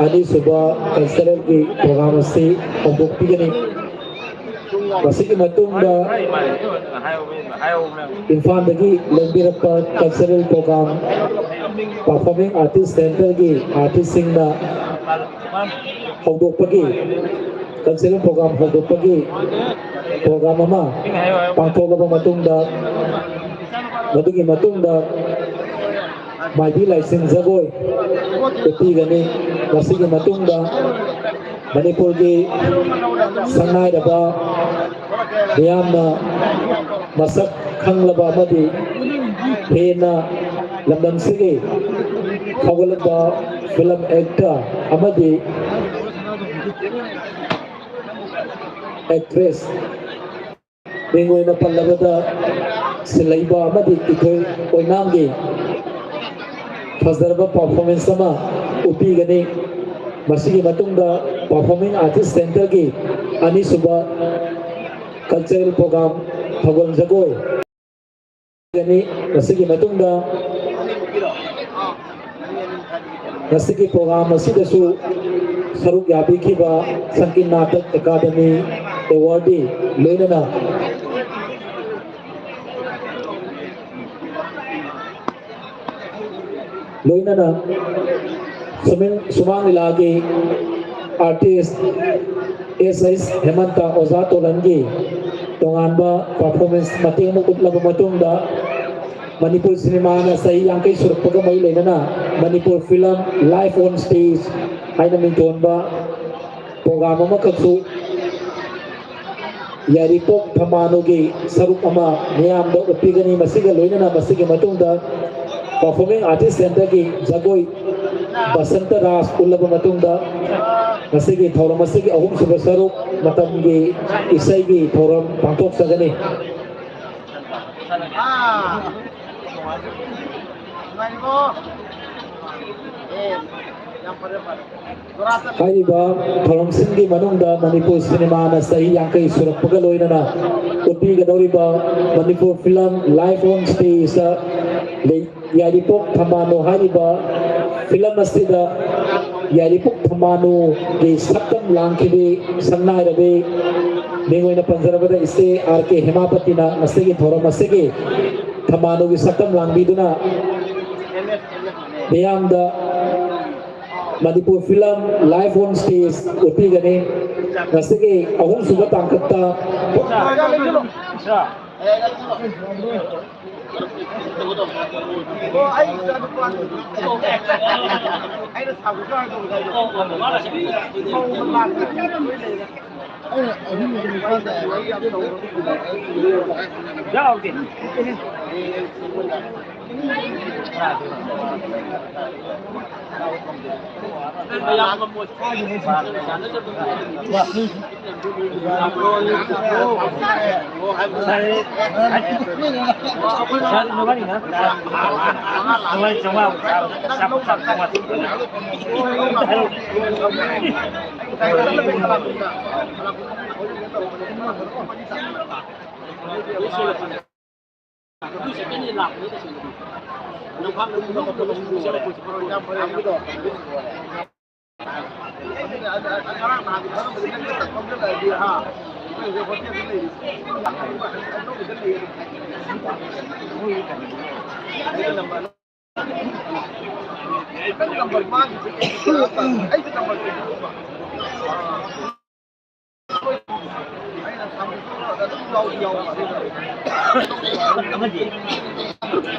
ꯑꯅꯤꯁꯨꯕ ꯀꯜꯆꯔꯦꯜꯒꯤ ꯄ꯭ꯔꯣꯒ꯭ꯔꯥꯝ ꯑꯁꯤ ꯍꯧꯗꯣꯛꯄꯤꯒꯅꯤ꯫ ꯃꯁꯤꯒꯤ ꯃꯇꯨꯡꯗ ꯏꯝꯐꯥꯜꯗꯒꯤ ꯂꯦꯡꯕꯤꯔꯛꯄ ꯀꯜꯆꯔꯦꯜ ꯄ꯭ꯔꯣꯒ꯭ꯔꯥꯝ ꯄꯔꯐꯣꯔꯃꯤꯡ ꯑꯥꯔꯇꯤꯁ ꯁꯦꯟꯇꯔꯒꯤ ꯑꯥꯔꯇꯤꯁꯁꯤꯡꯅ ꯍꯧꯗꯣꯛꯄꯒꯤ ꯀꯜꯆꯔꯦꯜ ꯄ꯭ꯔꯣꯒ꯭ꯔꯥꯝ ꯍꯧꯗꯣꯛꯄꯒꯤ ꯄ꯭ꯔꯣꯒ꯭ꯔꯥꯝ ꯑꯃ ꯄꯥꯡꯊꯣꯛꯂꯕ ꯃꯇꯨꯡꯗ, ꯃꯗꯨꯒꯤ ꯃꯇꯨꯡꯗ ꯃꯥꯏꯕꯤ ꯂꯥꯏꯁꯤꯡ ꯖꯒꯣꯏ ꯎꯠꯄꯤꯒꯅꯤ꯫ ꯃꯁꯤꯒꯤ ꯃꯇꯨꯡꯗ ꯃꯅꯤꯄꯨꯔꯒꯤ ꯁꯛꯅꯥꯏꯔꯕ ꯃꯤꯌꯥꯝꯅ ꯃꯁꯛ ꯈꯪꯂꯕ ꯑꯃꯗꯤ ꯍꯦꯟꯅ ꯂꯝꯗꯝꯁꯤꯒꯤ ꯐꯥꯎꯒꯠꯂꯕ ꯐꯤꯂꯝ ꯑꯦꯛꯇꯔ ꯑꯃꯗꯤ ꯑꯦꯛꯇ꯭ꯔꯦꯁ, ꯃꯤꯡ ꯑꯣꯏꯅ ꯄꯜꯂꯕꯗ ꯁꯤꯜꯍꯩꯕ ꯑꯃꯗꯤ ꯏꯊꯣꯏ ꯑꯣꯏꯅꯥꯝꯒꯤ ꯐꯖꯔꯕ ꯄꯔꯐꯣꯔꯃꯦꯟꯁ ꯑꯃ ꯎꯠꯄꯤꯒꯅꯤ꯫ ꯃꯁꯤꯒꯤ ꯃꯇꯨꯡꯗ ꯄꯔꯐꯣꯔꯃꯤꯡ ꯑꯥꯔꯇꯤꯁ ꯁꯦꯟꯇꯔꯒꯤ ꯑꯅꯤꯁꯨꯕ ꯀꯜꯆꯔꯦꯜ ꯄ꯭ꯔꯣꯒ꯭ꯔꯥꯝ ꯊꯧꯒꯜ ꯖꯒꯣꯏ ꯒꯅꯤ꯫ ꯃꯁꯤꯒꯤ ꯃꯇꯨꯡꯗ ꯉꯁꯤꯒꯤ ꯄ꯭ꯔꯣꯒ꯭ꯔꯥꯝ ꯑꯁꯤꯗꯁꯨ ꯁꯔꯨꯛ ꯌꯥꯕꯤꯈꯤꯕ ꯁꯪꯀꯤꯝ ꯅꯥꯇꯛ ꯑꯦꯀꯥꯗꯃꯤ ꯑꯦꯋꯥꯔꯗꯤ ꯂꯣꯏꯅꯅ ꯂꯣꯏꯅꯅ ꯁꯨꯃꯥꯡ ꯂꯤꯂꯥꯒꯤ ꯑꯥꯔꯇꯤꯁ ꯑꯦꯁ ꯑꯩꯁ ꯍꯦꯃꯟꯇ ꯑꯣꯖꯥ ꯇꯣꯂꯟꯒꯤ ꯇꯣꯉꯥꯟꯕ ꯄꯔꯐꯣꯔꯃꯦꯟꯁ ꯃꯇꯦꯛ ꯑꯃ ꯎꯠꯂꯕ ꯃꯇꯨꯡꯗ, ꯃꯅꯤꯄꯨꯔ ꯁꯤꯅꯦꯃꯥꯅ ꯆꯍꯤ ꯌꯥꯡꯈꯩ ꯁꯨꯔꯛꯄꯒ ꯃꯔꯤ ꯂꯩꯅꯅ Manipur film life on stage ꯍꯥꯏꯅ ꯃꯤꯡꯊꯣꯟꯕ ꯄ꯭ꯔꯣꯒ꯭ꯔꯥꯝ ꯑꯃꯈꯛꯁꯨ ꯌꯥꯏꯔꯤꯄꯣꯛ ꯊꯝꯕꯥꯜꯅꯨꯒꯤ ꯁꯔꯨꯛ ꯑꯃ ꯃꯤꯌꯥꯝꯗ ꯎꯠꯄꯤꯒꯅꯤ꯫ ꯃꯁꯤꯒ ꯂꯣꯏꯅꯅ ꯃꯁꯤꯒꯤ ꯃꯇꯨꯡꯗ ꯄꯔꯐꯣꯔꯃꯤꯡ ꯑꯥꯔꯇꯤꯁ ꯁꯦꯟꯇꯔꯒꯤ ꯖꯒꯣꯏ ꯕꯁꯟꯇ ꯔꯥꯁ ꯎꯠꯂꯕ ꯃꯇꯨꯡꯗ ꯉꯁꯤꯒꯤ ꯊꯧꯔꯝ ꯑꯁꯤꯒꯤ ꯑꯍꯨꯝꯁꯨꯕ ꯁꯔꯨꯛ ꯃꯇꯝꯒꯤ ꯏꯁꯩꯒꯤ ꯊꯧꯔꯝ ꯄꯥꯡꯊꯣꯛꯆꯒꯅꯤ꯫ ꯍꯥꯏꯔꯤꯕ ꯊꯧꯔꯝꯁꯤꯡꯒꯤ ꯃꯅꯨꯡꯗ ꯃꯅꯤꯄꯨꯔ ꯁꯤꯅꯦꯃꯥꯅ ꯆꯍꯤ ꯌꯥꯡꯈꯩ ꯁꯨꯔꯛꯄꯒ ꯂꯣꯏꯅꯅ ꯎꯠꯄꯤꯒꯗꯧꯔꯤꯕ ꯃꯅꯤꯄꯨꯔ ꯐꯤꯂꯝ ꯂꯥꯏꯐ ꯑꯣꯟ ꯁ꯭ꯇꯦꯖꯇ ꯌꯥꯏꯔꯤꯄꯣꯛ ꯊꯝꯕꯥꯜꯅꯨ ꯍꯥꯏꯔꯤꯕ ꯐꯤꯂꯝ ꯑꯁꯤꯗ ꯌꯥꯏꯔꯤꯄꯣꯛ ꯊꯝꯕꯥꯜꯅꯨꯒꯤ ꯁꯛꯇꯝ ꯂꯥꯡꯈꯤꯕꯤ ꯁꯛꯅꯥꯏꯔꯕꯤ ꯃꯤꯡ ꯑꯣꯏꯅ ꯄꯟꯖꯔꯕꯗ ꯏꯆꯦ ꯑꯥꯔ ꯀꯦ ꯍꯦꯃꯥꯄꯇꯤꯅ ꯉꯁꯤꯒꯤ ꯊꯧꯔꯝ ꯑꯁꯤꯒꯤ ꯊꯝꯕꯥꯜꯅꯨꯒꯤ ꯁꯛꯇꯝ ꯂꯥꯡꯕꯤꯗꯨꯅ ꯃꯤꯌꯥꯝꯗ Manipur film live on stage ꯎꯠꯄꯤꯒꯅꯤ꯫ ꯉꯁꯤꯒꯤ ꯑꯍꯨꯝꯁꯨꯕ ꯇꯥꯡꯀꯛꯇ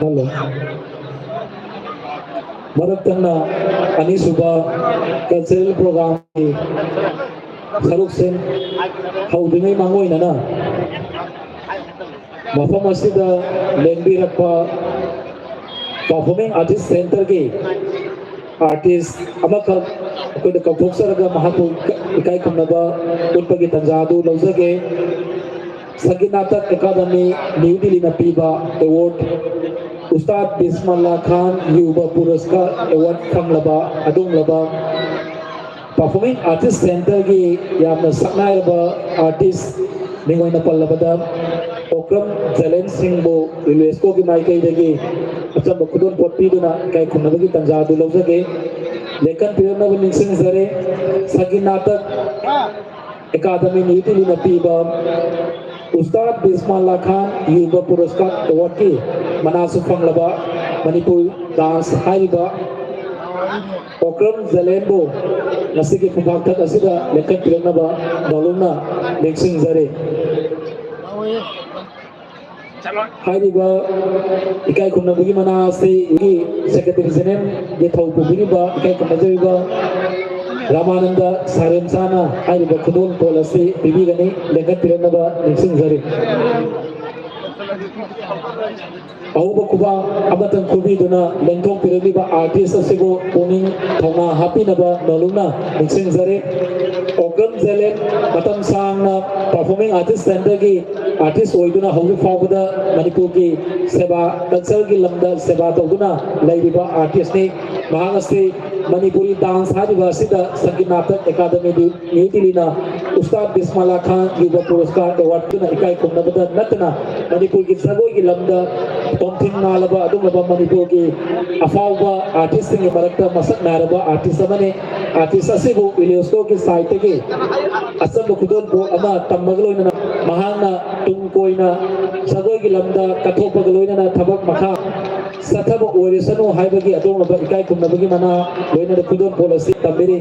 ꯍꯜꯂꯣ꯫ ꯃꯔꯛ ꯊꯪꯅ ꯑꯅꯤꯁꯨꯕ cultural programꯒꯤ ꯁꯔꯨꯛꯁꯤꯡ ꯍꯧꯗ꯭ꯔꯤꯉꯩ ꯃꯥꯡꯑꯣꯏꯅꯅ ꯃꯐꯝ ꯑꯁꯤꯗ ꯂꯦꯡꯕꯤꯔꯛꯄ Performing Artist Centreꯒꯤ artist ꯑꯃꯈꯛ ꯑꯩꯈꯣꯏꯅ ꯀꯧꯊꯣꯛꯆꯔꯒ ꯃꯍꯥꯛꯄꯨ ꯏꯀꯥꯏ ꯈꯨꯝꯅꯕ ꯎꯠꯄꯒꯤ ꯇꯥꯟꯖꯥ ꯑꯗꯨ ꯂꯧꯖꯒꯦ꯫ ꯁꯪꯒꯤꯠ ꯅꯥꯇꯛ ꯑꯦꯀꯥꯗꯃꯤ ꯅ꯭ꯌꯨ ꯗꯤꯜꯂꯤꯅ ꯄꯤꯕ award, ꯎꯁꯇꯥꯗ ꯕꯤꯁꯃꯜꯂꯥ ꯈꯥꯟ ꯌꯨꯕ ꯄꯨꯔꯁꯀꯥꯔ award ꯐꯪꯂꯕ ꯑꯗꯨꯒꯨꯝꯂꯕ Performing Artist Centreꯒꯤ ꯌꯥꯝꯅ ꯁꯛꯅꯥꯏꯔꯕ artist ꯃꯤꯡ ꯑꯣꯏꯅ ꯄꯜꯂꯕꯗ ꯑꯣꯀ꯭ꯔꯝ ꯖꯂꯦꯟ ꯁꯤꯡꯕꯨ UNESCOꯒꯤ ꯃꯥꯏꯀꯩꯗꯒꯤ ꯑꯆꯝꯕ ꯈꯨꯗꯣꯜꯄꯣꯠ ꯄꯤꯗꯨꯅ ꯏꯀꯥꯏ ꯈꯨꯝꯅꯕꯒꯤ ꯇꯥꯟꯖꯥ ꯑꯗꯨ ꯂꯧꯖꯒꯦ꯫ ꯂꯦꯀꯟ ꯄꯤꯔꯛꯅꯕ ꯅꯤꯡꯁꯤꯡꯖꯔꯤ꯫ ꯁꯪꯒꯤꯠ ꯅꯥꯇꯛ ꯑꯦꯀꯥꯗꯃꯤ ꯅ꯭ꯌꯨ ꯗꯤꯜꯂꯤꯅ ꯄꯤꯕ ꯎꯁꯇꯥꯗ ꯕꯤꯁꯃꯜꯂꯥ ꯈꯥꯟ ꯌꯨꯕ ꯄꯨꯔꯁꯀꯥꯔ awardꯀꯤ ꯃꯅꯥꯁꯨ ꯐꯪꯂꯕ ꯃꯅꯤꯄꯨꯔ dance ꯍꯥꯏꯔꯤꯕ ꯑꯣꯀ꯭ꯔꯝ ꯖꯂꯦꯟꯕꯨ ꯉꯁꯤꯒꯤ ꯈꯨꯄꯥꯛꯊꯛ ꯑꯁꯤꯗ ꯂꯦꯡꯈꯠꯄꯤꯔꯛꯅꯕ ꯅꯧꯂꯨꯛꯅ ꯅꯤꯡꯁꯤꯡꯖꯔꯤ꯫ ꯍꯥꯏꯔꯤꯕ ꯏꯀꯥꯏ ꯈꯨꯝꯅꯕꯒꯤ ꯃꯅꯥ ꯑꯁꯤ ꯁꯦꯀ꯭ꯔꯦꯇꯔꯤ ꯖꯦꯅꯔꯦꯜꯒꯤ ꯊꯧ ꯄꯨꯕꯤꯔꯤꯕ ꯏꯀꯥꯏ ꯈꯨꯝꯅꯖꯔꯤꯕ ꯔꯥꯃꯥꯅꯟꯗ ꯁꯥꯔꯦꯝꯁꯥꯅ ꯍꯥꯏꯔꯤꯕ ꯈꯨꯗꯣꯜ ꯄꯣꯠ ꯑꯁꯤ ꯄꯤꯕꯤꯒꯅꯤ, ꯂꯦꯡꯈꯠꯄꯤꯔꯛꯅꯕ ꯅꯤꯡꯁꯤꯡꯖꯔꯤ꯫ ꯑꯍꯧꯕ ꯈꯨꯕꯥꯛ ꯑꯃꯇꯪ ꯈꯨꯕꯤꯗꯨꯅ ꯂꯦꯡꯊꯣꯛꯄꯤꯔꯛꯂꯤꯕ ꯑꯥꯔꯇꯤꯁ ꯑꯁꯤꯕꯨ ꯄꯨꯛꯅꯤꯡ ꯊꯧꯅꯥ ꯍꯥꯞꯄꯤꯅꯕ ꯅꯧꯂꯨꯛꯅ ꯅꯤꯡꯁꯤꯡꯖꯔꯤ꯫ ꯑꯣꯀ꯭ꯔꯝ ꯖꯦꯂꯦꯟ ꯃꯇꯝ ꯁꯥꯡꯅ ꯄꯔꯐꯣꯔꯃꯤꯡ ꯑꯥꯔꯇꯤꯁ ꯁꯦꯟꯇꯔꯒꯤ ꯑꯥꯔꯇꯤꯁ ꯑꯣꯏꯗꯨꯅ ꯍꯧꯖꯤꯛ ꯐꯥꯎꯕꯗ ꯃꯅꯤꯄꯨꯔꯒꯤ ꯁꯦꯕꯥ, ꯀꯜꯆꯔꯒꯤ ꯂꯝꯗ ꯁꯦꯕꯥ ꯇꯧꯗꯨꯅ ꯂꯩꯔꯤꯕ ꯑꯥꯔꯇꯤꯁꯅꯤ꯫ ꯃꯍꯥꯛ ꯑꯁꯤ ꯃꯅꯤꯄꯨꯔꯤ ꯗꯥꯟꯁ ꯍꯥꯏꯔꯤꯕ ꯑꯁꯤꯗ ꯁꯪꯒꯤꯠ ꯅꯥꯇꯛ ꯑꯦꯀꯥꯗꯃꯤꯗꯤ ꯅ꯭ꯌꯨ ꯗꯤꯜꯂꯤꯅ ꯎꯁꯇꯥꯗ ꯕꯤꯁꯃꯥꯂꯥ ꯈꯥꯟ ꯌꯨꯕ ꯄꯨꯔꯁꯀꯥꯔ ꯑꯦꯋꯥꯔꯗ ꯄꯤꯗꯨꯅ ꯏꯀꯥꯏ ꯈꯨꯝꯅꯕꯗ ꯅꯠꯇꯅ ꯃꯅꯤꯄꯨꯔꯒꯤ ꯖꯒꯣꯏꯒꯤ ꯂꯝꯗ ꯇꯣꯝꯊꯤꯟ ꯉꯥꯜꯂꯕ ꯑꯗꯨꯒꯨꯝꯂꯕ ꯃꯅꯤꯄꯨꯔꯒꯤ ꯑꯐꯥꯎꯕ ꯑꯥꯔꯇꯤꯁꯁꯤꯡꯒꯤ ꯃꯔꯛꯇ ꯃꯁꯛ ꯅꯥꯏꯔꯕ ꯑꯥꯔꯇꯤꯁ ꯑꯃꯅꯤ꯫ ꯑꯥꯔꯇꯤꯁ ꯑꯁꯤꯕꯨ ꯌꯨꯅꯦꯁꯀꯣꯒꯤ ꯁꯥꯏꯠꯇꯒꯤ ꯑꯆꯝꯕ ꯈꯨꯗꯣꯜꯄꯣꯠ ꯑꯃ ꯇꯝꯕꯒ ꯂꯣꯏꯅꯅ ꯃꯍꯥꯛꯅ ꯇꯨꯡ ꯀꯣꯏꯅ ꯖꯒꯣꯏꯒꯤ ꯂꯝꯗ ꯀꯠꯊꯣꯛꯄꯒ ꯂꯣꯏꯅꯅ ꯊꯕꯛ ꯃꯈꯥ ꯆꯠꯊꯕ ꯑꯣꯏꯔꯁꯅꯨ ꯍꯥꯏꯕꯒꯤ ꯑꯗꯣꯝꯂꯕ ꯏꯀꯥꯏ ꯈꯨꯝꯅꯕꯒꯤ ꯃꯅꯥ ꯂꯣꯏꯅꯅ ꯈꯨꯗꯣꯜ ꯄꯣꯠ ꯑꯁꯤ ꯇꯝꯕꯤꯔꯤ꯫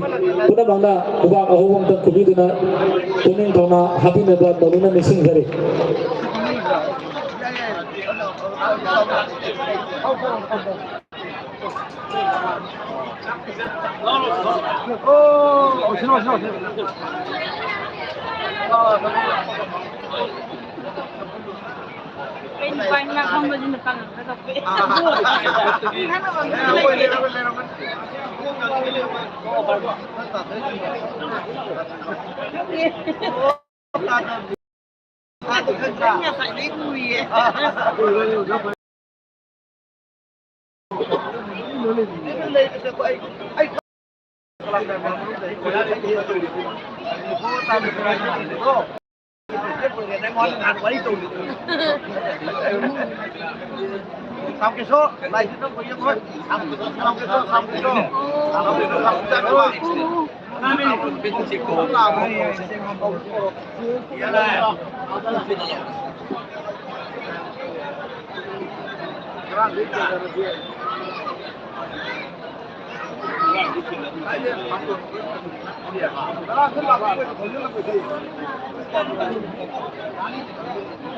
ꯄꯨꯝꯅꯃꯛꯅ ꯈꯨꯕꯥꯛ ꯑꯍꯧꯕ ꯑꯃꯇꯪ ꯈꯨꯕꯤꯗꯨꯅ ꯄꯨꯛꯅꯤꯡ ꯊꯧꯅꯥ ꯍꯥꯞꯄꯤꯅꯕ ꯇꯧꯅꯤꯡꯅ ꯅꯤꯡꯁꯤꯡꯖꯔꯤ꯫ ꯑꯩ ꯅꯨꯄꯥ ꯏꯃꯥ ꯐꯝꯕꯁꯤ ꯅꯨꯄꯥ ꯉꯥꯛꯇ ꯀꯞꯄꯦ꯫ ꯑꯩ ꯉꯁꯥꯏꯗꯩ ꯎꯔꯤꯌꯦ꯫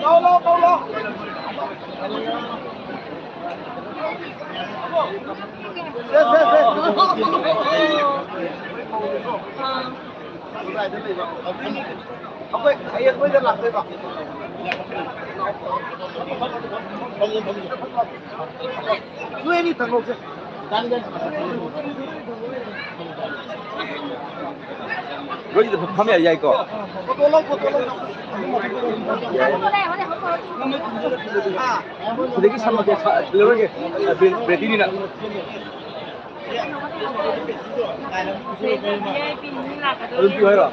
ꯂꯥꯎ, ꯂꯥꯎ, ꯂꯥꯎ, ꯂꯥꯎ꯫ ꯁꯦ, ꯁꯦ, ꯁꯦ꯫ ꯑꯩꯈꯣꯏ ꯍꯌꯦꯡ ꯅꯣꯏꯗ ꯂꯥꯛꯇꯣꯏꯕ꯫ ꯅꯣꯏ ꯑꯅꯤ ꯊꯛꯂꯣꯛꯁꯦ꯫ ꯂꯣꯏꯁꯤꯗ ꯐꯝ ꯌꯥꯏ, ꯌꯥꯏꯀꯣ? ꯐꯣꯇꯣ ꯂꯧ, ꯐꯣꯇꯣ ꯂꯧ꯫ ꯁꯤꯗꯒꯤ ꯁꯝꯃꯒꯦ, ꯁ-, ꯂꯧꯔꯒꯦ꯫ ꯑ, ꯕ꯭ꯔꯦ-, ꯕ꯭ꯔꯦꯗꯤꯅꯤꯅ꯫ ꯑꯗꯨꯝ ꯄꯤꯌꯨ ꯍꯥꯏꯔꯣ?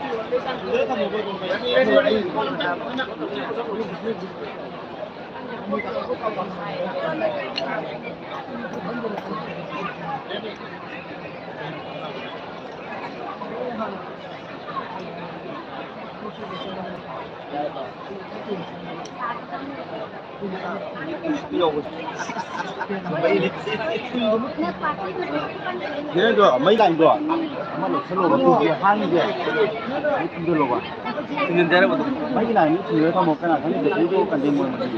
ꯀꯩꯅꯣꯗꯣ, ꯃꯩ ꯂꯥꯏꯟꯗꯣ ꯑꯃ ꯂꯧꯁꯜꯂꯣꯕ, ꯇꯨꯒꯤ ꯍꯥꯡꯉꯤꯁꯦ꯫ ꯑꯗꯨ ꯊꯤꯡꯖꯤꯜꯂꯣꯕ꯫ ꯊꯤꯡꯖꯤꯟꯁꯦ ꯍꯥꯏꯔꯕ ꯑꯗꯨꯝ? ꯃꯩꯒꯤ ꯂꯥꯏꯟꯗꯨ ꯊꯤꯡꯖꯤꯜꯂ ꯊꯝꯃꯣ, ꯀꯅꯥ ꯈꯪꯅꯤ ꯕꯦꯇ꯭ꯔꯤꯗꯣ ꯀꯟꯗꯦꯟ ꯑꯣꯏꯔꯝꯃꯗꯤ꯫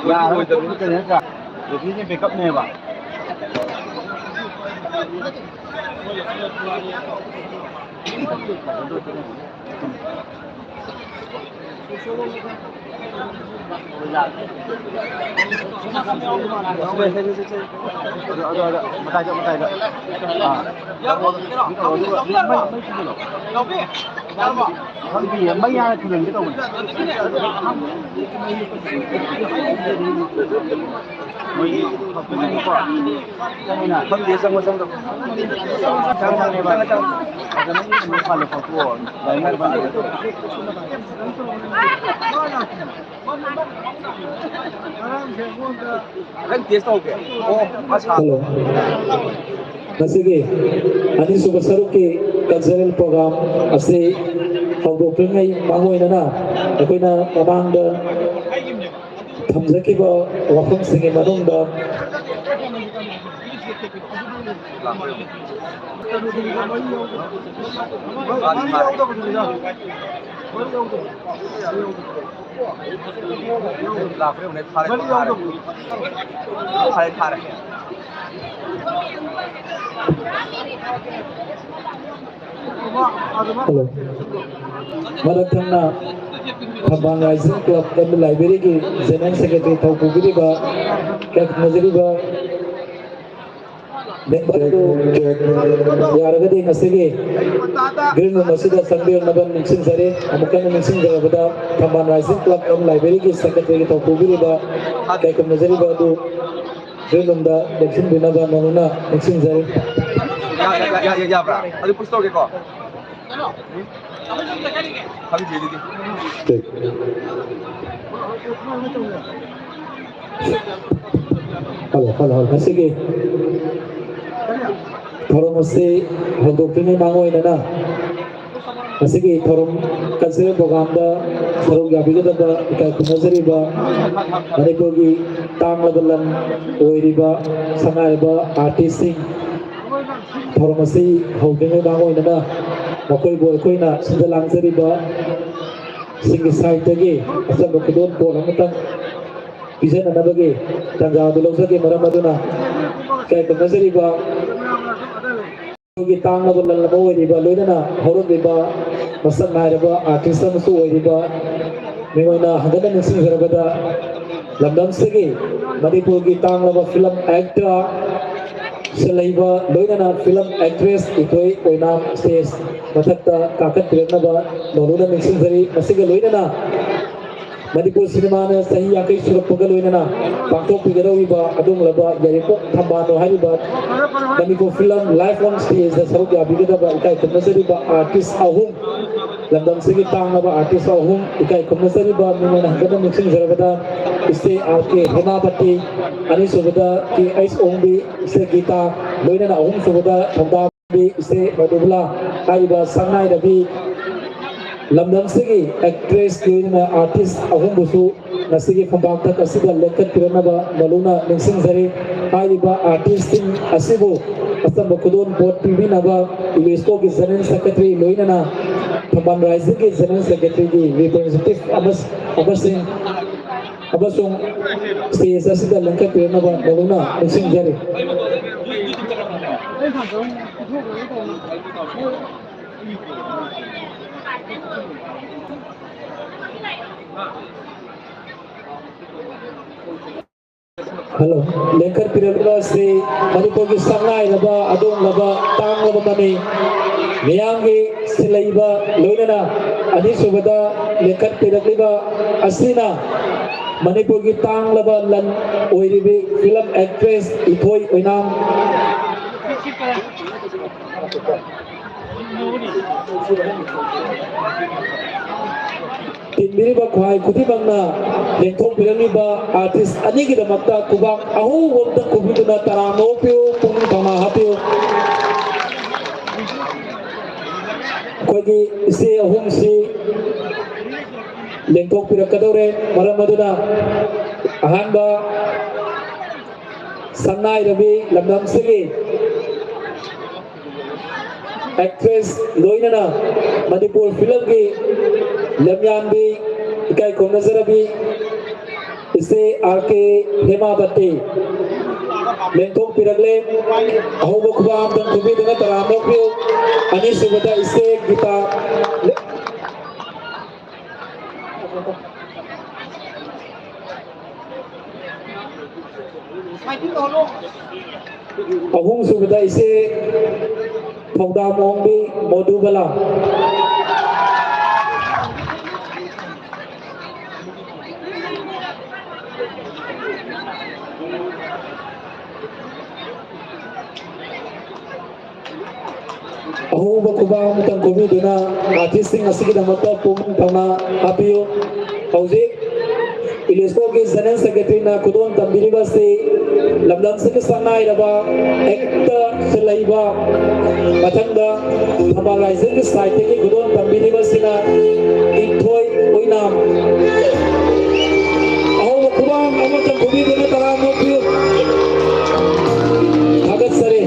ꯌꯥꯔꯣꯏ, ꯕꯦꯇ꯭ꯔꯤ ꯅꯠꯇ꯭ꯔꯥ? ꯕꯦꯇ꯭ꯔꯤꯁꯦ ꯕꯦꯛꯀꯞꯅꯦꯕ꯫ ꯑꯗꯣ, ꯑꯗꯣ, ꯑꯗꯣ, ꯃꯇꯥꯏꯗ, ꯃꯇꯥꯏꯗ꯫ ꯑꯥ꯫ ꯈꯪꯗꯤꯌꯦ, ꯃꯩ ꯍꯥꯟꯅ ꯊꯤꯜꯍꯟꯒꯦ ꯇꯧꯕꯅꯦ꯫ ꯃꯣꯏꯒꯤ ꯈꯛꯇꯅꯤꯀꯣ꯫ ꯈꯪꯗꯦ, ꯆꯪꯉꯣ, ꯆꯪꯉꯣ꯫ ꯆꯪꯉꯣ, ꯆꯪꯉꯣ, ꯆꯪꯉꯣ꯫ ꯐꯖꯅ ꯃꯤ ꯀꯩꯅꯣ ꯄꯥꯜꯂꯦ ꯈꯣꯠꯄ꯭ꯔꯣ? ꯂꯥꯏꯅꯤꯡ ꯄꯥꯜꯂꯦ꯫ ꯈꯤꯇꯪ ꯇꯦꯁ ꯇꯧꯒꯦ꯫ ꯑꯣ, ꯃꯁꯥ꯫ ꯍꯜꯂꯣ꯫ ꯉꯁꯤꯒꯤ ꯑꯅꯤꯁꯨꯕ ꯁꯔꯨꯛꯀꯤ cultural program ꯑꯁꯤ ꯍꯧꯗꯣꯛꯇ꯭ꯔꯤꯉꯩ ꯃꯥꯡꯑꯣꯏꯅꯅ ꯑꯩꯈꯣꯏꯅ ꯃꯃꯥꯡꯗ ꯊꯝꯖꯈꯤꯕ ꯋꯥꯐꯝꯁꯤꯡꯒꯤ ꯃꯅꯨꯡꯗ ꯍꯜꯂꯣ꯫ ꯃꯔꯛ ꯊꯪꯅ ꯊꯝꯕꯥꯜ ꯔꯥꯏꯖꯤꯡ ꯀ꯭ꯂꯕ ꯑꯦꯟ ꯂꯥꯏꯕ꯭ꯔꯦꯔꯤꯒꯤ ꯖꯦꯅꯔꯦꯜ ꯁꯦꯀ꯭ꯔꯦꯇꯔꯤ ꯊꯧ ꯄꯨꯕꯤꯔꯤꯕ, ꯀꯌꯥ ꯈꯨꯝꯅꯖꯔꯤꯕ ꯃꯦꯝꯕꯔ ꯑꯗꯨ ꯌꯥꯔꯒꯗꯤ ꯉꯁꯤꯒꯤ ꯒ꯭ꯔꯤꯟ ꯔꯨꯝ ꯑꯁꯤꯗ ꯆꯪꯕꯤꯔꯛꯅꯕ ꯅꯤꯡꯁꯤꯡꯖꯔꯤ꯫ ꯑꯃꯨꯛ ꯍꯟꯅ ꯅꯤꯡꯁꯤꯡꯖꯔꯕꯗ ꯊꯝꯕꯥꯜ ꯔꯥꯏꯖꯤꯡ ꯀ꯭ꯂꯕ ꯑꯦꯟ ꯂꯥꯏꯕ꯭ꯔꯦꯔꯤꯒꯤ ꯁꯦꯀ꯭ꯔꯦꯇꯔꯤ ꯊꯧ ꯄꯨꯕꯤꯔꯤꯕ, ꯀꯌꯥ ꯈꯨꯝꯅꯖꯔꯤꯕ ꯑꯗꯨ ꯒ꯭ꯔꯤꯟ ꯔꯨꯝꯗ ꯂꯦꯞꯁꯤꯟꯕꯤꯅꯕ ꯅꯧꯅ ꯅꯤꯡꯁꯤꯡꯖꯔꯤ꯫ ꯌꯥ-, ꯌꯥ-, ꯌꯥ-, ꯌꯥ-, ꯌꯥꯕ꯭ꯔꯥ? ꯑꯗꯨ ꯄꯨꯁ ꯇꯧꯔꯒꯦꯀꯣ꯫ ꯈꯪꯗꯦ ꯑꯗꯨꯗꯤ꯫ Hello, hello, hello. ꯉꯁꯤꯒꯤ ꯊꯧꯔꯝ ꯑꯁꯤ ꯍꯧꯗꯣꯛꯇ꯭ꯔꯤꯉꯩ ꯃꯥꯡꯑꯣꯏꯅꯅ ꯉꯁꯤꯒꯤ ꯊꯧꯔꯝ ꯀꯜꯆꯔꯦꯜ ꯄ꯭ꯔꯣꯒ꯭ꯔꯥꯝꯗ ꯁꯔꯨꯛ ꯌꯥꯕꯤꯒꯗꯕ ꯏꯀꯥꯏ ꯈꯨꯝꯅꯖꯔꯤꯕ ꯃꯅꯤꯄꯨꯔꯒꯤ ꯇꯥꯡꯂꯕ ꯂꯝ ꯑꯣꯏꯔꯤꯕ ꯁꯛꯅꯥꯏꯔꯕ ꯑꯥꯔꯇꯤꯁꯁꯤꯡ, ꯊꯧꯔꯝ ꯑꯁꯤ ꯍꯧꯗ꯭ꯔꯤꯉꯩ ꯃꯥꯡꯑꯣꯏꯅꯅ ꯃꯈꯣꯏꯕꯨ ꯑꯩꯈꯣꯏꯅ ꯁꯤꯟꯖ ꯂꯥꯡꯖꯔꯤꯕ ꯁꯤꯡꯒꯤ ꯁꯥꯏꯠꯇꯒꯤ ꯑꯆꯝꯕ ꯈꯨꯗꯣꯜ ꯄꯣꯠ ꯑꯃꯇꯪ ꯄꯤꯖꯅꯅꯕꯒꯤ ꯇꯥꯟꯖꯥ ꯑꯗꯨ ꯂꯧꯖꯒꯦ꯫ ꯃꯔꯝ ꯑꯗꯨꯅ ꯏꯀꯥꯏ ꯈꯨꯝꯅꯖꯔꯤꯕ ꯑꯩꯈꯣꯏꯒꯤ ꯇꯥꯡꯂꯕ ꯂꯝ ꯑꯃ ꯑꯣꯏꯔꯤꯕ, ꯂꯣꯏꯅꯅ ꯍꯧꯔꯛꯂꯤꯕ ꯃꯁꯛ ꯅꯥꯏꯔꯕ ꯑꯥꯔꯇꯤꯁ ꯑꯃꯁꯨ ꯑꯣꯏꯔꯤꯕ ꯃꯤꯑꯣꯏꯅ ꯍꯟꯗꯛꯅ ꯅꯤꯡꯁꯤꯡꯖꯔꯕꯗ ꯂꯝꯗꯝꯁꯤꯒꯤ ꯃꯅꯤꯄꯨꯔꯒꯤ ꯇꯥꯡꯂꯕ ꯐꯤꯂꯝ ꯑꯦꯛꯇꯔ, ꯁꯤꯜꯍꯩꯕ, ꯂꯣꯏꯅꯅ ꯐꯤꯂꯝ ꯑꯦꯛꯇ꯭ꯔꯦꯁ ꯏꯊꯣꯏ ꯑꯣꯏꯅꯥꯝ ꯁ꯭ꯇꯦꯖ ꯃꯊꯛꯇ ꯀꯥꯈꯠꯄꯤꯔꯛꯅꯕ ꯅꯧꯅ ꯅꯤꯡꯁꯤꯡꯖꯔꯤ꯫ ꯃꯁꯤꯒ ꯂꯣꯏꯅꯅ ꯃꯅꯤꯄꯨꯔ ꯁꯤꯅꯦꯃꯥꯅ ꯆꯍꯤ ꯌꯥꯡꯈꯩ ꯁꯨꯔꯛꯄꯒ ꯂꯣꯏꯅꯅ ꯄꯥꯡꯊꯣꯛꯄꯤꯒꯗꯧꯔꯤꯕ ꯑꯗꯨꯒꯨꯝꯂꯕ ꯌꯥꯏꯔꯤꯄꯣꯛ ꯊꯝꯕꯥꯜ ꯍꯥꯏꯔꯤꯕ ꯃꯅꯤꯄꯨꯔ ꯐꯤꯂꯝ ꯂꯥꯏꯐ ꯑꯣꯟ ꯁ꯭ꯇꯦꯖꯇ ꯁꯔꯨꯛ ꯌꯥꯕꯤꯒꯗꯕ ꯏꯀꯥꯏ ꯈꯨꯝꯅꯖꯔꯤꯕ ꯑꯥꯔꯇꯤꯁ ꯑꯍꯨꯝ, ꯂꯝꯗꯝꯁꯤꯒꯤ ꯇꯥꯡꯂꯕ ꯑꯥꯔꯇꯤꯁ ꯑꯍꯨꯝ, ꯏꯀꯥꯏ ꯈꯨꯝꯅꯖꯔꯤꯕ ꯃꯤꯡ ꯑꯣꯏꯅ ꯍꯟꯒꯠꯅ ꯅꯤꯡꯁꯤꯡꯖꯔꯕꯗ ꯏꯆꯦ ꯑꯥꯔ ꯀꯦ ꯍꯦꯃꯥꯄꯇꯤ, ꯑꯅꯤꯁꯨꯕꯗ ꯀꯦ ꯑꯩꯆ ꯑꯣꯡꯕꯤ, ꯏꯆꯦ ꯒꯤꯇꯥ, ꯂꯣꯏꯅꯅ ꯑꯍꯨꯝꯁꯨꯕꯗ ꯊꯧꯗꯥꯝ ꯏꯆꯦ ꯃꯙꯨꯕꯂꯥ ꯍꯥꯏꯔꯤꯕ ꯁꯛꯅꯥꯏꯔꯕꯤ ꯂꯝꯗꯝꯁꯤꯒꯤ ꯑꯦꯛꯇ꯭ꯔꯦꯁ ꯂꯣꯏꯅꯅ ꯑꯥꯔꯇꯤꯁ ꯑꯍꯨꯝꯕꯨꯁꯨ ꯉꯁꯤꯒꯤ ꯐꯝꯄꯥꯛꯇ ꯑꯁꯤꯗ ꯂꯦꯡꯈꯠꯄꯤꯔꯛꯅꯕ ꯃꯂꯨꯅ ꯅꯤꯡꯁꯤꯡꯖꯔꯤ꯫ ꯍꯥꯏꯔꯤꯕ ꯑꯥꯔꯇꯤꯁꯁꯤꯡ ꯑꯁꯤꯕꯨ ꯑꯆꯝꯕ ꯈꯨꯗꯣꯜ ꯄꯣꯠ ꯄꯤꯕꯤꯅꯕ ꯌꯨꯅꯦꯁꯀꯣꯒꯤ ꯖꯦꯅꯔꯦꯜ ꯁꯦꯀ꯭ꯔꯦꯇꯔꯤ ꯂꯣꯏꯅꯅ ꯊꯝꯕꯥꯜ ꯔꯥꯏꯖꯒꯤ ꯖꯦꯅꯔꯦꯜ ꯁꯦꯀ꯭ꯔꯦꯇꯔꯤꯒꯤ ꯔꯤꯄ꯭ꯔꯖꯦꯟꯇꯦꯇꯤꯚ ꯑꯃꯁ-, ꯑꯃꯁꯤꯡ ꯑꯃꯁꯨꯡ ꯁ꯭ꯇꯦꯖ ꯑꯁꯤꯗ ꯂꯦꯡꯈꯠꯄꯤꯔꯛꯅꯕ ꯃꯂꯨꯅ ꯅꯤꯡꯁꯤꯡꯖꯔꯤ꯫ ꯍꯜꯂꯣ꯫ ꯂꯦꯡꯈꯠꯄꯤꯔꯛꯂꯤꯕ ꯑꯁꯤ ꯃꯅꯤꯄꯨꯔꯒꯤ ꯁꯛꯅꯥꯏꯔꯕ ꯑꯗꯣꯡꯂꯕ ꯇꯥꯡꯂꯕ ꯃꯃꯤ ꯃꯤꯌꯥꯝꯒꯤ ꯁꯤꯜꯂꯩꯕ ꯂꯣꯏꯅꯅ ꯑꯅꯤꯁꯨꯕꯗ ꯂꯦꯡꯈꯠꯄꯤꯔꯛꯂꯤꯕ ꯑꯁꯤꯅ ꯃꯅꯤꯄꯨꯔꯒꯤ ꯇꯥꯡꯂꯕ ꯂꯟ ꯑꯣꯏꯔꯤꯕꯤ ꯐꯤꯂꯝ ꯑꯦꯛꯇ꯭ꯔꯦꯁ ꯏꯊꯣꯏ ꯑꯣꯏꯅꯥꯝ꯫ ꯇꯤꯟꯕꯤꯔꯤꯕ ꯈ꯭ꯋꯥꯏ ꯈꯨꯗꯤꯡꯃꯛꯅ ꯂꯦꯡꯊꯣꯛꯄꯤꯔꯛꯂꯤꯕ ꯑꯥꯔꯇꯤꯁ ꯑꯅꯤꯒꯤꯗꯃꯛꯇ ꯈꯨꯕꯥꯛ ꯑꯍꯧꯕ ꯑꯝꯇ ꯈꯨꯕꯤꯗꯨꯅ ꯇꯔꯥꯝꯅ ꯑꯣꯛꯄꯤꯌꯨ, ꯄꯨꯛꯅꯤꯡ ꯊꯧꯅꯥ ꯍꯥꯞꯄꯤꯌꯨ꯫ ꯑꯩꯈꯣꯏꯒꯤ ꯏꯆꯦ ꯑꯍꯨꯝꯁꯤ ꯂꯦꯡꯊꯣꯛꯄꯤꯔꯛꯀꯗꯧꯔꯦ꯫ ꯃꯔꯝ ꯑꯗꯨꯅ ꯑꯍꯥꯟꯕ ꯁꯛꯅꯥꯏꯔꯕꯤ ꯂꯝꯗꯝꯁꯤꯒꯤ ꯑꯦꯛꯇ꯭ꯔꯦꯁ ꯂꯣꯏꯅꯅ ꯃꯅꯤꯄꯨꯔ ꯐꯤꯂꯝꯒꯤ ꯂꯝꯌꯥꯟꯕꯤ, ꯏꯀꯥꯏ ꯈꯨꯝꯅꯖꯔꯕꯤ ꯏꯆꯦ ꯑꯥꯔ ꯀꯦ ꯍꯦꯃꯥꯕꯇꯤ ꯂꯦꯡꯊꯣꯛꯄꯤꯔꯛꯂꯦ꯫ ꯑꯍꯧꯕ ꯈꯨꯕꯥꯛ ꯑꯃꯇꯪ ꯈꯨꯕꯤꯗꯨꯅ ꯇꯔꯥꯝꯅ ꯑꯣꯛꯄꯤꯌꯨ꯫ ꯑꯅꯤꯁꯨꯕꯗ ꯏꯆꯦ ꯒꯤꯇꯥ꯫ ꯑꯍꯨꯝꯁꯨꯕꯗ ꯏꯆꯦ ꯊꯧꯗꯥꯝ ꯑꯣꯡꯕꯤ ꯃꯣꯗꯨꯕꯂꯥ꯫ ꯑꯍꯧꯕ ꯈꯨꯕꯥꯛ ꯑꯃꯇꯪ ꯈꯨꯕꯤꯗꯨꯅ ꯑꯥꯔꯇꯤꯁꯁꯤꯡ ꯑꯁꯤꯒꯤꯗꯃꯛꯇ ꯄꯨꯛꯅꯤꯡ ꯊꯧꯅꯥ ꯍꯥꯞꯄꯤꯌꯨ꯫ ꯍꯧꯖꯤꯛ ꯌꯨꯅꯦꯁꯀꯣꯒꯤ ꯖꯦꯅꯔꯦꯜ ꯁꯦꯀ꯭ꯔꯦꯇꯔꯤꯅ ꯈꯨꯗꯣꯜ ꯇꯝꯕꯤꯔꯤꯕ ꯑꯁꯤ ꯂꯝꯗꯝꯁꯤꯒꯤ ꯁꯛꯅꯥꯏꯔꯕ ꯑꯦꯛꯇꯔ ꯂꯩꯕ꯫ ꯃꯊꯪꯗ ꯊꯝꯕꯥꯜ ꯔꯥꯏꯖꯟꯒꯤ ꯁꯥꯏꯠꯇꯒꯤ ꯈꯨꯗꯣꯜ ꯇꯝꯕꯤꯔꯤꯕꯁꯤꯅ ꯏꯊꯣꯏ ꯑꯣꯏꯅꯥꯝ꯫ ꯑꯍꯧꯕ ꯈꯨꯕꯥꯡ ꯑꯃꯇꯪ ꯈꯨꯕꯤꯗꯨꯅ ꯇꯔꯥꯝꯅ ꯑꯣꯛꯄꯤꯌꯨ꯫ ꯊꯥꯒꯠꯆꯔꯤ꯫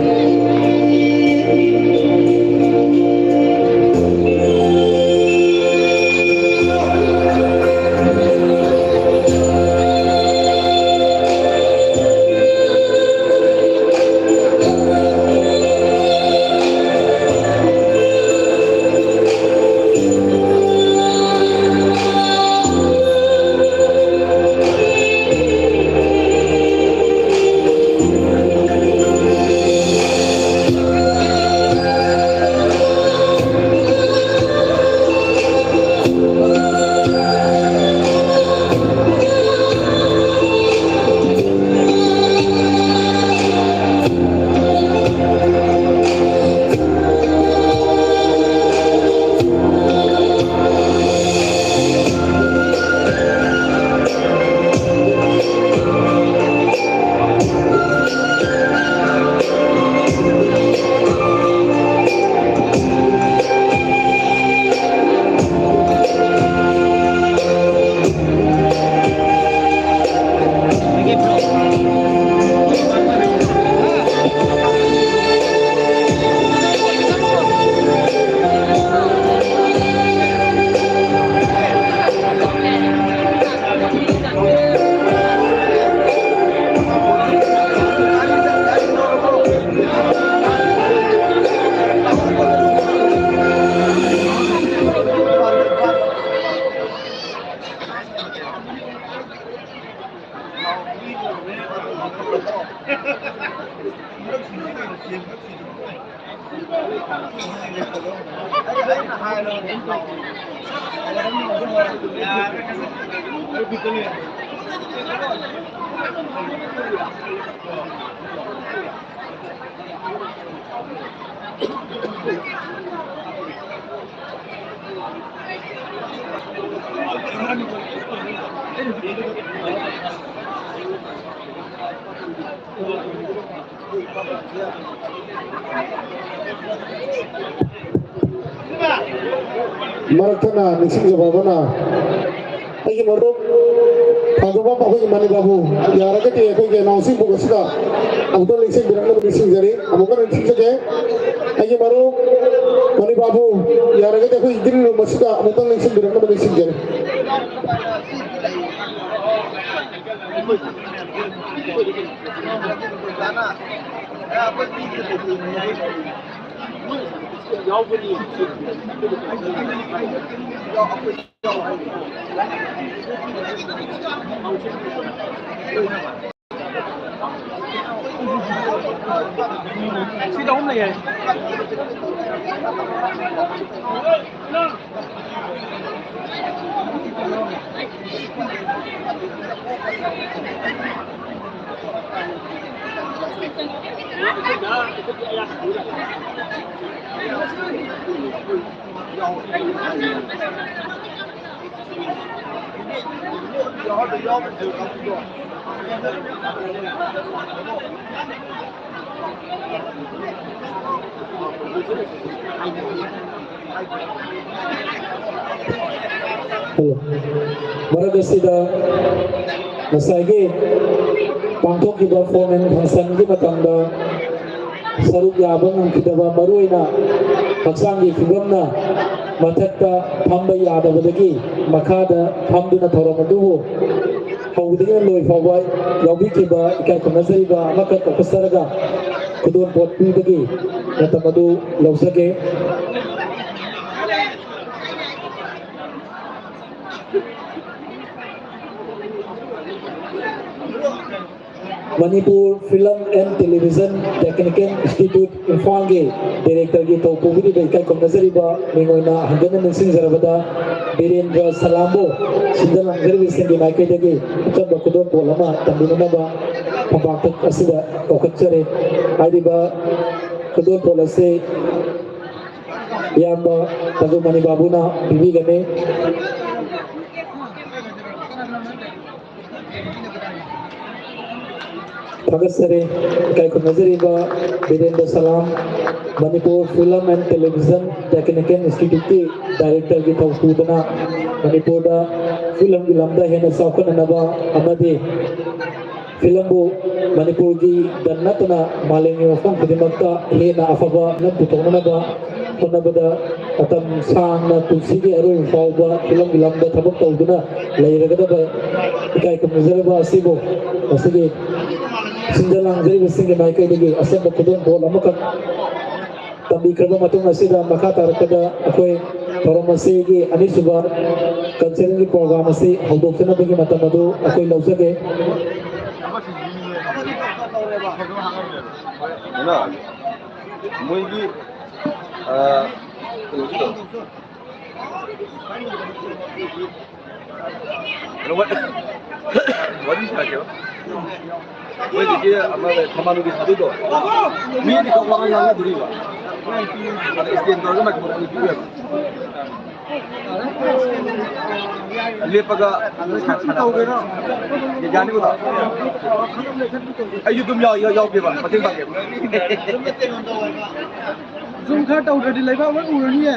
ꯃꯔꯛ ꯊꯠꯅ ꯅꯤꯡꯁꯤꯡꯖꯕ ꯑꯃꯅ, ꯑꯩꯒꯤ ꯃꯔꯨꯞ ꯊꯧꯖꯥꯜꯕꯝ ꯑꯩꯈꯣꯏꯒꯤ ꯃꯅꯤ ꯕꯥꯕꯨ, ꯌꯥꯔꯒꯗꯤ ꯑꯩꯈꯣꯏꯒꯤ announcing book ꯑꯁꯤꯗ ꯑꯃꯨꯛꯇ ꯂꯦꯡꯁꯤꯟꯕꯤꯔꯛꯅꯕ ꯅꯤꯡꯁꯤꯡꯖꯔꯤ꯫ ꯑꯃꯨꯛꯀ ꯅꯤꯡꯁꯤꯡꯖꯒꯦ, ꯑꯩꯒꯤ ꯃꯔꯨꯞ ꯃꯅꯤ ꯕꯥꯕꯨ, ꯌꯥꯔꯒꯗꯤ ꯑꯩꯈꯣꯏ green room ꯑꯁꯤꯗ ꯑꯃꯨꯛꯇꯪ ꯂꯦꯡꯁꯤꯟꯕꯤꯔꯛꯅꯕ ꯅꯤꯡꯁꯤꯡꯖꯔꯤ꯫ ꯁꯤꯗ ꯑꯍꯨꯝ ꯂꯩ ꯍꯥꯏ꯫ ꯍꯜꯂꯣ꯫ ꯃꯔꯛ ꯑꯁꯤꯗ ꯉꯁꯥꯏꯒꯤ ꯄꯥꯡꯊꯣꯛꯈꯤꯕ formal functionꯒꯤ ꯃꯇꯝꯗ ꯁꯔꯨꯛ ꯌꯥꯕ ꯉꯝꯈꯤꯗꯕ, ꯃꯔꯨꯑꯣꯏꯅ ꯍꯛꯆꯥꯡꯒꯤ ꯐꯤꯕꯝꯅ ꯃꯊꯛꯇ ꯐꯝꯕ ꯌꯥꯗꯕꯗꯒꯤ ꯃꯈꯥꯗ ꯐꯝꯗꯨꯅ ꯊꯧꯔꯝ ꯑꯗꯨꯕꯨ ꯍꯧꯕꯗꯒꯤꯅ ꯂꯣꯏ ꯐꯥꯎꯕ ꯌꯥꯎꯕꯤꯈꯤꯕ ꯏꯀꯥꯏ ꯈꯨꯝꯅꯖꯔꯤꯕ ꯑꯃꯈꯛ officerꯒ ꯈꯨꯗꯣꯜꯄꯣꯠ ꯄꯤꯕꯒꯤ ꯃꯇꯝ ꯑꯗꯨ ꯂꯧꯖꯒꯦ꯫ Manipur Film and Television Technical Institute ꯏꯝꯐꯥꯜꯒꯤ directorꯒꯤ ꯊꯧ ꯄꯨꯕꯤꯔꯤꯕ ꯏꯀꯥꯏ ꯈꯨꯝꯅꯖꯔꯤꯕ ꯃꯤꯡ ꯑꯣꯏꯅ ꯍꯟꯖꯟꯅ ꯅꯤꯡꯁꯤꯡꯖꯔꯕꯗ ꯕꯤꯔꯦꯟꯗ꯭ꯔ ꯁꯂꯥꯝꯕꯨ ꯁꯤꯟꯖ ꯂꯥꯡꯖꯔꯤꯕꯁꯤꯡꯒꯤ ꯃꯥꯏꯀꯩꯗꯒꯤ ꯑꯆꯝꯕ ꯈꯨꯗꯣꯜꯄꯣꯠ ꯑꯃ ꯇꯝꯕꯤꯅꯅꯕ ꯐꯝꯄꯥꯛꯇ ꯑꯁꯤꯗ ꯀꯧꯈꯠꯆꯔꯤ꯫ ꯍꯥꯏꯔꯤꯕ ꯈꯨꯗꯣꯜꯄꯣꯠ ꯑꯁꯤ ꯏꯌꯥꯝꯕ ꯇꯥꯖꯨꯃꯅꯤ ꯕꯥꯕꯨꯅ ꯄꯤꯕꯤꯒꯅꯤ꯫ ꯊꯥꯒꯠꯆꯔꯤ꯫ ꯏꯀꯥꯏ ꯈꯨꯝꯅꯖꯔꯤꯕ ꯕꯤꯔꯦꯟꯗ꯭ꯔ ꯁꯂꯥꯝ, Manipur Film and Television Technical Instituteꯀꯤ Directorꯒꯤ ꯊꯧ ꯄꯨꯗꯨꯅ ꯃꯅꯤꯄꯨꯔꯗ filmꯒꯤ ꯂꯝꯗ ꯍꯦꯟꯅ ꯆꯥꯎꯈꯠꯅꯅꯕ ꯑꯃꯗꯤ filmꯕꯨ ꯃꯅꯤꯄꯨꯔꯒꯤꯗ ꯅꯠꯇꯅ ꯃꯥꯂꯦꯝꯒꯤ ꯃꯐꯝ ꯈꯨꯗꯤꯡꯃꯛꯇ ꯍꯦꯟꯅ ꯑꯐꯕ ꯐꯤꯂꯝ ꯄꯨꯊꯣꯛꯅꯅꯕ ꯍꯣꯠꯅꯕꯗ ꯃꯇꯝ ꯁꯥꯡꯅ ꯄꯨꯟꯁꯤꯒꯤ ꯑꯔꯣꯏꯕ ꯐꯥꯎꯕ filmꯒꯤ ꯂꯝꯗ ꯊꯕꯛ ꯇꯧꯗꯨꯅ ꯂꯩꯔꯒꯗꯕ ꯏꯀꯥꯏ ꯈꯨꯝꯅꯖꯔꯕ ꯑꯁꯤꯕꯨ ꯉꯁꯤꯒꯤ ꯁꯤꯟꯖ ꯂꯥꯡꯖꯔꯤꯕꯁꯤꯡꯒꯤ ꯃꯥꯏꯀꯩꯗꯒꯤ ꯑꯆꯝꯕ ꯈꯨꯗꯣꯜꯄꯣꯠ ꯑꯃꯈꯛ ꯇꯝꯕꯤꯈ꯭ꯔꯕ ꯃꯇꯨꯡ ꯑꯁꯤꯗ ꯃꯈꯥ ꯇꯥꯔꯛꯄꯗ ꯑꯩꯈꯣꯏ ꯊꯧꯔꯝ ꯑꯁꯤꯒꯤ ꯑꯅꯤꯁꯨꯕ culturalꯒꯤ program ꯑꯁꯤ ꯍꯧꯗꯣꯛꯆꯅꯕꯒꯤ ꯃꯇꯝ ꯑꯗꯨ ꯑꯩꯈꯣꯏ ꯂꯧꯖꯒꯦ꯫ ꯀꯩꯅꯣ, ꯃꯣꯏꯒꯤ, ꯑ, ꯀꯩꯅꯣꯒꯤꯗꯣ, ꯀꯩꯅꯣ, ꯋꯥꯔꯤ, ꯋꯥꯔꯤ ꯁꯥꯒꯦꯕ꯫ ꯃꯣꯏꯒꯤ ꯑꯃ ꯊꯝꯕꯥꯜꯒꯤ ꯊꯥꯗꯣꯏꯗꯣ, ꯃꯤ ꯑꯅꯤꯈꯛ ꯋꯥ ꯉꯥꯡꯅꯗꯣꯔꯤꯕ꯫ ꯑꯗ stand ꯇꯧꯔꯒ microphone ꯑꯅꯤ ꯄꯤꯌꯨ ꯍꯥꯏꯕ꯫ ꯂꯦꯞꯄꯒ ꯁꯥꯟꯅꯕ꯫ ꯌꯥꯅꯤꯀꯣ? ꯑꯩꯁꯨ ꯑꯗꯨꯝ ꯌꯥꯎ-, ꯌꯥꯎ-, ꯌꯥꯎꯒꯦꯕ, ꯃꯇꯦꯡ ꯄꯥꯡꯒꯦꯕ꯫ Zoom ꯈꯔ ꯇꯧꯗ꯭ꯔꯗꯤ ꯂꯩꯕꯥꯛ ꯂꯣꯏ ꯎꯔꯅꯤꯌꯦ꯫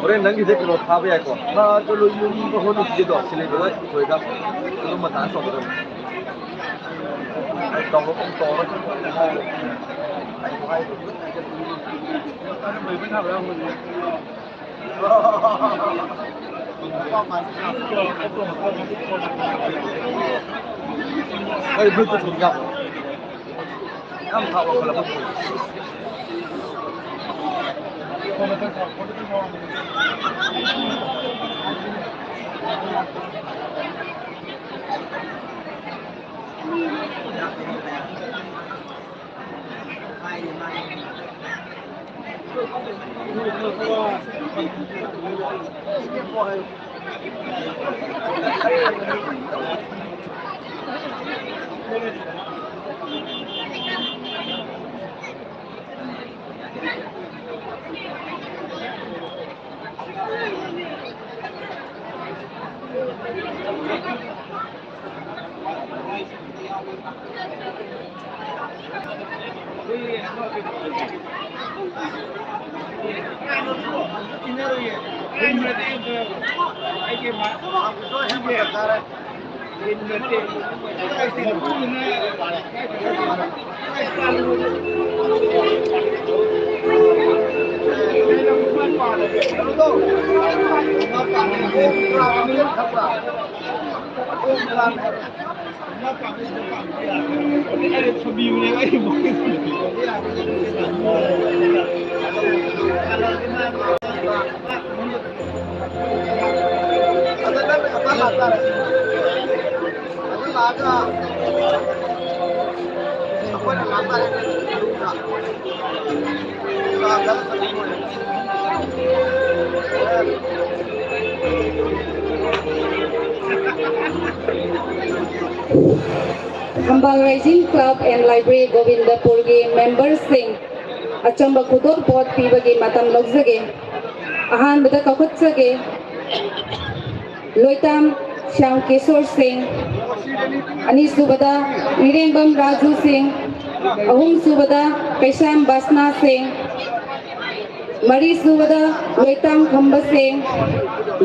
ꯍꯣꯔꯦꯟ ꯅꯪꯒꯤꯗ ꯀꯩꯅꯣ ꯊꯥꯕ ꯌꯥꯏꯀꯣ? ꯃꯥ ꯑꯗꯨ ꯂꯣꯏ ꯌꯨꯝꯗ ꯍꯣꯠꯅꯈꯤꯒꯦꯗꯣ, ꯁꯤꯂꯩꯕꯒ ꯊꯣꯏꯒ ꯑꯗꯨꯝ ꯃꯊꯥ ꯇꯧꯒꯗꯕꯅꯤ꯫ ꯑꯩ ꯇꯧꯔꯣ, ꯑꯗꯨꯝ ꯇꯧꯔꯣ꯫ ꯑꯩ Bluetooth ꯊꯝ ꯌꯥꯕ꯭ꯔꯣ? ꯌꯥꯝ ꯊꯥꯕ ꯈꯣꯠꯂꯛꯄ ꯇꯧꯋꯦ꯫ ꯊꯝꯕꯥꯜ ꯔꯥꯏꯖꯤꯡ ꯀ꯭ꯂꯕ ꯑꯦꯟ ꯂꯥꯏꯕ꯭ꯔꯦꯔꯤ ꯒꯣꯕꯤꯟꯗꯄꯨꯔꯒꯤ ꯃꯦꯝꯕꯔꯁꯤꯡ, ꯑꯆꯝꯕ ꯈꯨꯗꯣꯜꯄꯣꯠ ꯄꯤꯕꯒꯤ ꯃꯇꯝ ꯂꯧꯖꯒꯦ꯫ ꯑꯍꯥꯟꯕꯗ ꯀꯧꯈꯠꯆꯒꯦ ꯂꯣꯏꯇꯥꯝ ꯁ꯭ꯌꯥꯝ ꯀꯤꯁꯣꯔ ꯁꯤꯡ, ꯑꯅꯤꯁꯨꯕꯗ ꯏꯔꯦꯡꯕꯝ ꯔꯥꯖꯨ ꯁꯤꯡ, ꯑꯍꯨꯝꯁꯨꯕꯗ ꯀꯩꯁꯥꯝ ꯕꯥꯁꯅꯥ ꯁꯤꯡ, ꯃꯔꯤꯁꯨꯕꯗ ꯂꯣꯏꯇꯥꯝ ꯈꯝꯕ ꯁꯤꯡ,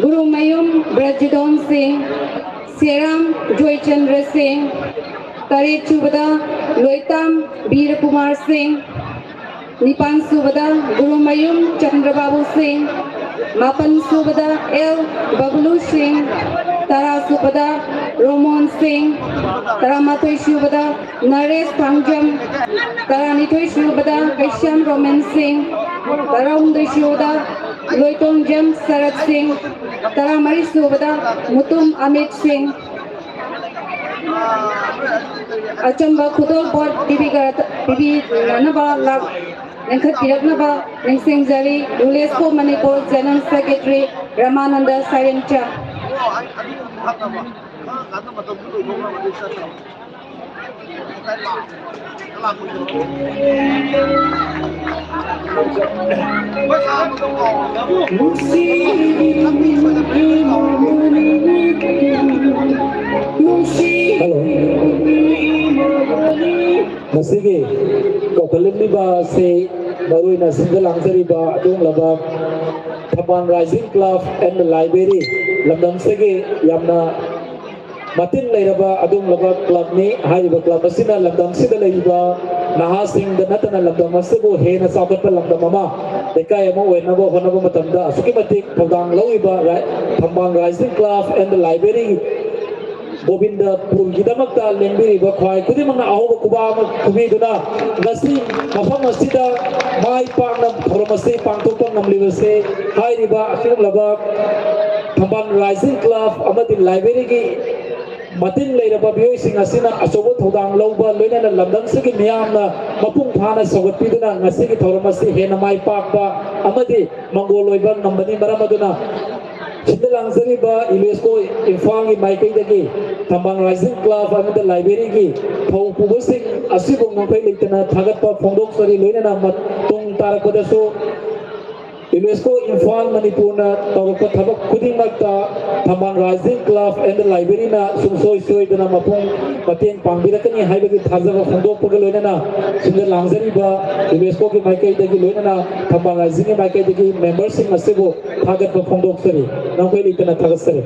ꯒꯨꯔꯨꯃꯌꯨꯝ ꯕ꯭ꯔꯖꯗꯣꯟ ꯁꯤꯡ, ꯁꯦꯔꯥꯝ ꯖꯣꯏꯆꯟꯗ꯭ꯔ ꯁꯤꯡ, ꯇꯔꯦꯠꯁꯨꯕꯗ ꯂꯣꯏꯇꯥꯝ ꯕꯤꯔꯀꯨꯃꯥꯔ ꯁꯤꯡ, ꯅꯤꯄꯥꯟꯁꯨꯕꯗ ꯒꯨꯔꯨꯃꯌꯨꯝ ꯆꯟꯗ꯭ꯔꯕꯥꯕꯨ ꯁꯤꯡ, ꯃꯥꯄꯟꯁꯨꯕꯗ ꯑꯦꯜ ꯕꯕꯂꯨ ꯁꯤꯡ, ꯇꯔꯥꯁꯨꯕꯗ ꯔꯣꯃꯣꯟ ꯁꯤꯡ, ꯇꯔꯥꯃꯥꯊꯣꯏꯁꯨꯕꯗ ꯅꯔꯦꯁ ꯊꯥꯡꯖꯝ, ꯇꯔꯥꯅꯤꯊꯣꯏꯁꯨꯕꯗ ꯀꯩꯁꯥꯝ ꯔꯣꯃꯦꯟ ꯁꯤꯡ, ꯇꯔꯥꯍꯨꯝꯗꯣꯏꯁꯨꯕꯗ ꯂꯣꯏꯇꯣꯡꯖꯝ ꯁꯔꯠ ꯁꯤꯡ, ꯇꯔꯥꯃꯔꯤꯁꯨꯕꯗ ꯃꯨꯇꯨꯝ ꯑꯃꯤꯠ ꯁꯤꯡ꯫ ꯑꯆꯝꯕ ꯈꯨꯗꯣꯜꯄꯣꯠ ꯄꯤꯕꯤꯒ-, ꯄꯤꯕꯤꯅꯅꯕ ꯂꯥꯛ-, ꯂꯦꯡꯈꯠꯄꯤꯔꯛꯅꯕ ꯅꯤꯡꯁꯤꯡꯖꯔꯤ꯫ UNESCO Manipur general secretary Ramananda ꯁꯥꯏꯔꯦꯝꯆꯥ꯫ ꯍꯜꯂꯣ꯫ ꯉꯁꯤꯒꯤ ꯀꯧꯈꯠꯂꯝꯂꯤꯕ ꯑꯁꯤ ꯃꯔꯨꯑꯣꯏꯅ ꯁꯤꯟꯖ ꯂꯥꯡꯖꯔꯤꯕ ꯑꯗꯨꯒꯨꯝꯂꯕ ꯊꯝꯕꯥꯜ Rising Club and Library ꯂꯝꯗꯝꯁꯤꯒꯤ ꯌꯥꯝꯅ ꯃꯇꯤꯟ ꯂꯩꯔꯕ ꯑꯗꯨꯒꯨꯝꯂꯕ clubꯅꯤ꯫ ꯍꯥꯏꯔꯤꯕ club ꯑꯁꯤꯅ ꯂꯝꯗꯝꯁꯤꯗ ꯂꯩꯔꯤꯕ ꯅꯍꯥꯁꯤꯡꯗ ꯅꯠꯇꯅ ꯂꯝꯗꯝ ꯑꯁꯤꯕꯨ ꯍꯦꯟꯅ ꯆꯥꯎꯈꯠꯄ ꯂꯝꯗꯝ ꯑꯃ, ꯂꯩꯀꯥꯏ ꯑꯃ ꯑꯣꯏꯅꯕ ꯍꯣꯠꯅꯕ ꯃꯇꯝꯗ ꯑꯁꯨꯛꯀꯤ ꯃꯇꯤꯛ ꯊꯧꯗꯥꯡ ꯂꯧꯔꯤꯕ ꯔꯥꯏ-, ꯊꯝꯕꯥꯜ Rising Club and Library ꯒꯣꯕꯤꯟꯗꯄꯨꯔꯒꯤꯗꯃꯛꯇ ꯂꯦꯡꯕꯤꯔꯤꯕ ꯈ꯭ꯋꯥꯏ ꯈꯨꯗꯤꯡꯃꯛꯅ ꯑꯍꯧꯕ ꯈꯨꯕꯥꯛ ꯑꯃ ꯈꯨꯕꯤꯗꯨꯅ ꯉꯁꯤ ꯃꯐꯝ ꯑꯁꯤꯗ ꯃꯥꯏ ꯄꯥꯛꯅ ꯊꯧꯔꯝ ꯑꯁꯤ ꯄꯥꯡꯊꯣꯛꯄ ꯉꯝꯂꯤꯕꯁꯦ ꯍꯥꯏꯔꯤꯕ ꯑꯁꯤꯒꯨꯝꯂꯕ ꯊꯝꯕꯥꯜ Rising Club ꯑꯃꯗꯤ libraryꯒꯤ ꯃꯇꯤꯟ ꯂꯩꯔꯕ ꯃꯤꯑꯣꯏꯁꯤꯡ ꯑꯁꯤꯅ ꯑꯆꯧꯕ ꯊꯧꯗꯥꯡ ꯂꯧꯕ, ꯂꯣꯏꯅꯅ ꯂꯝꯗꯝꯁꯤꯒꯤ ꯃꯤꯌꯥꯝꯅ ꯃꯄꯨꯡ ꯐꯥꯅ ꯁꯧꯒꯠꯄꯤꯗꯨꯅ ꯉꯁꯤꯒꯤ ꯊꯧꯔꯝ ꯑꯁꯤ ꯍꯦꯟꯅ ꯃꯥꯏ ꯄꯥꯛꯄ ꯑꯃꯗꯤ ꯃꯪꯒꯣꯜ ꯑꯣꯏꯕ ꯉꯝꯕꯅꯤ꯫ ꯃꯔꯝ ꯑꯗꯨꯅ ꯁꯤꯗ ꯂꯥꯡꯖꯔꯤꯕ ꯌꯨꯅꯦꯁꯀꯣ ꯏꯝꯐꯥꯜꯒꯤ ꯃꯥꯏꯀꯩꯗꯒꯤ ꯊꯝꯕꯥꯜ Rising Club ꯑꯃꯗꯤ libraryꯒꯤ ꯊꯧ ꯄꯨꯕꯁꯤꯡ ꯑꯁꯤꯕꯨ ꯉꯝꯈꯩ ꯂꯩꯇꯅ ꯊꯥꯒꯠꯄ ꯐꯣꯡꯗꯣꯛꯆꯔꯤ꯫ ꯂꯣꯏꯅꯅ ꯃꯇꯨꯡ ꯇꯥꯔꯛꯄꯗꯁꯨ ꯌꯨꯅꯦꯁꯀꯣ ꯏꯝꯐꯥꯜ ꯃꯅꯤꯄꯨꯔꯅ ꯇꯧꯔꯛꯄ ꯊꯕꯛ ꯈꯨꯗꯤꯡꯃꯛꯇ ꯊꯝꯕꯥꯜ Rising Club and Libraryꯅ ꯁꯨꯡꯁꯣꯏ ꯁꯣꯏꯗꯅ ꯃꯄꯨꯡ ꯃꯇꯦꯡ ꯄꯥꯡꯕꯤꯔꯛꯀꯅꯤ ꯍꯥꯏꯕꯒꯤ ꯊꯥꯖꯕ ꯐꯣꯡꯗꯣꯛꯄꯒ ꯂꯣꯏꯅꯅ ꯁꯤꯗ ꯂꯥꯡꯖꯔꯤꯕ ꯌꯨꯅꯦꯁꯀꯣꯒꯤ ꯃꯥꯏꯀꯩꯗꯒꯤ ꯂꯣꯏꯅꯅ ꯊꯝꯕꯥꯜ Risingꯒꯤ ꯃꯥꯏꯀꯩꯗꯒꯤ memberꯁꯤꯡ ꯑꯁꯤꯕꯨ ꯊꯥꯒꯠꯄ ꯐꯣꯡꯗꯣꯛꯆꯔꯤ꯫ ꯉꯝꯈꯩ ꯂꯩꯇꯅ ꯊꯥꯒꯠꯆꯔꯤ꯫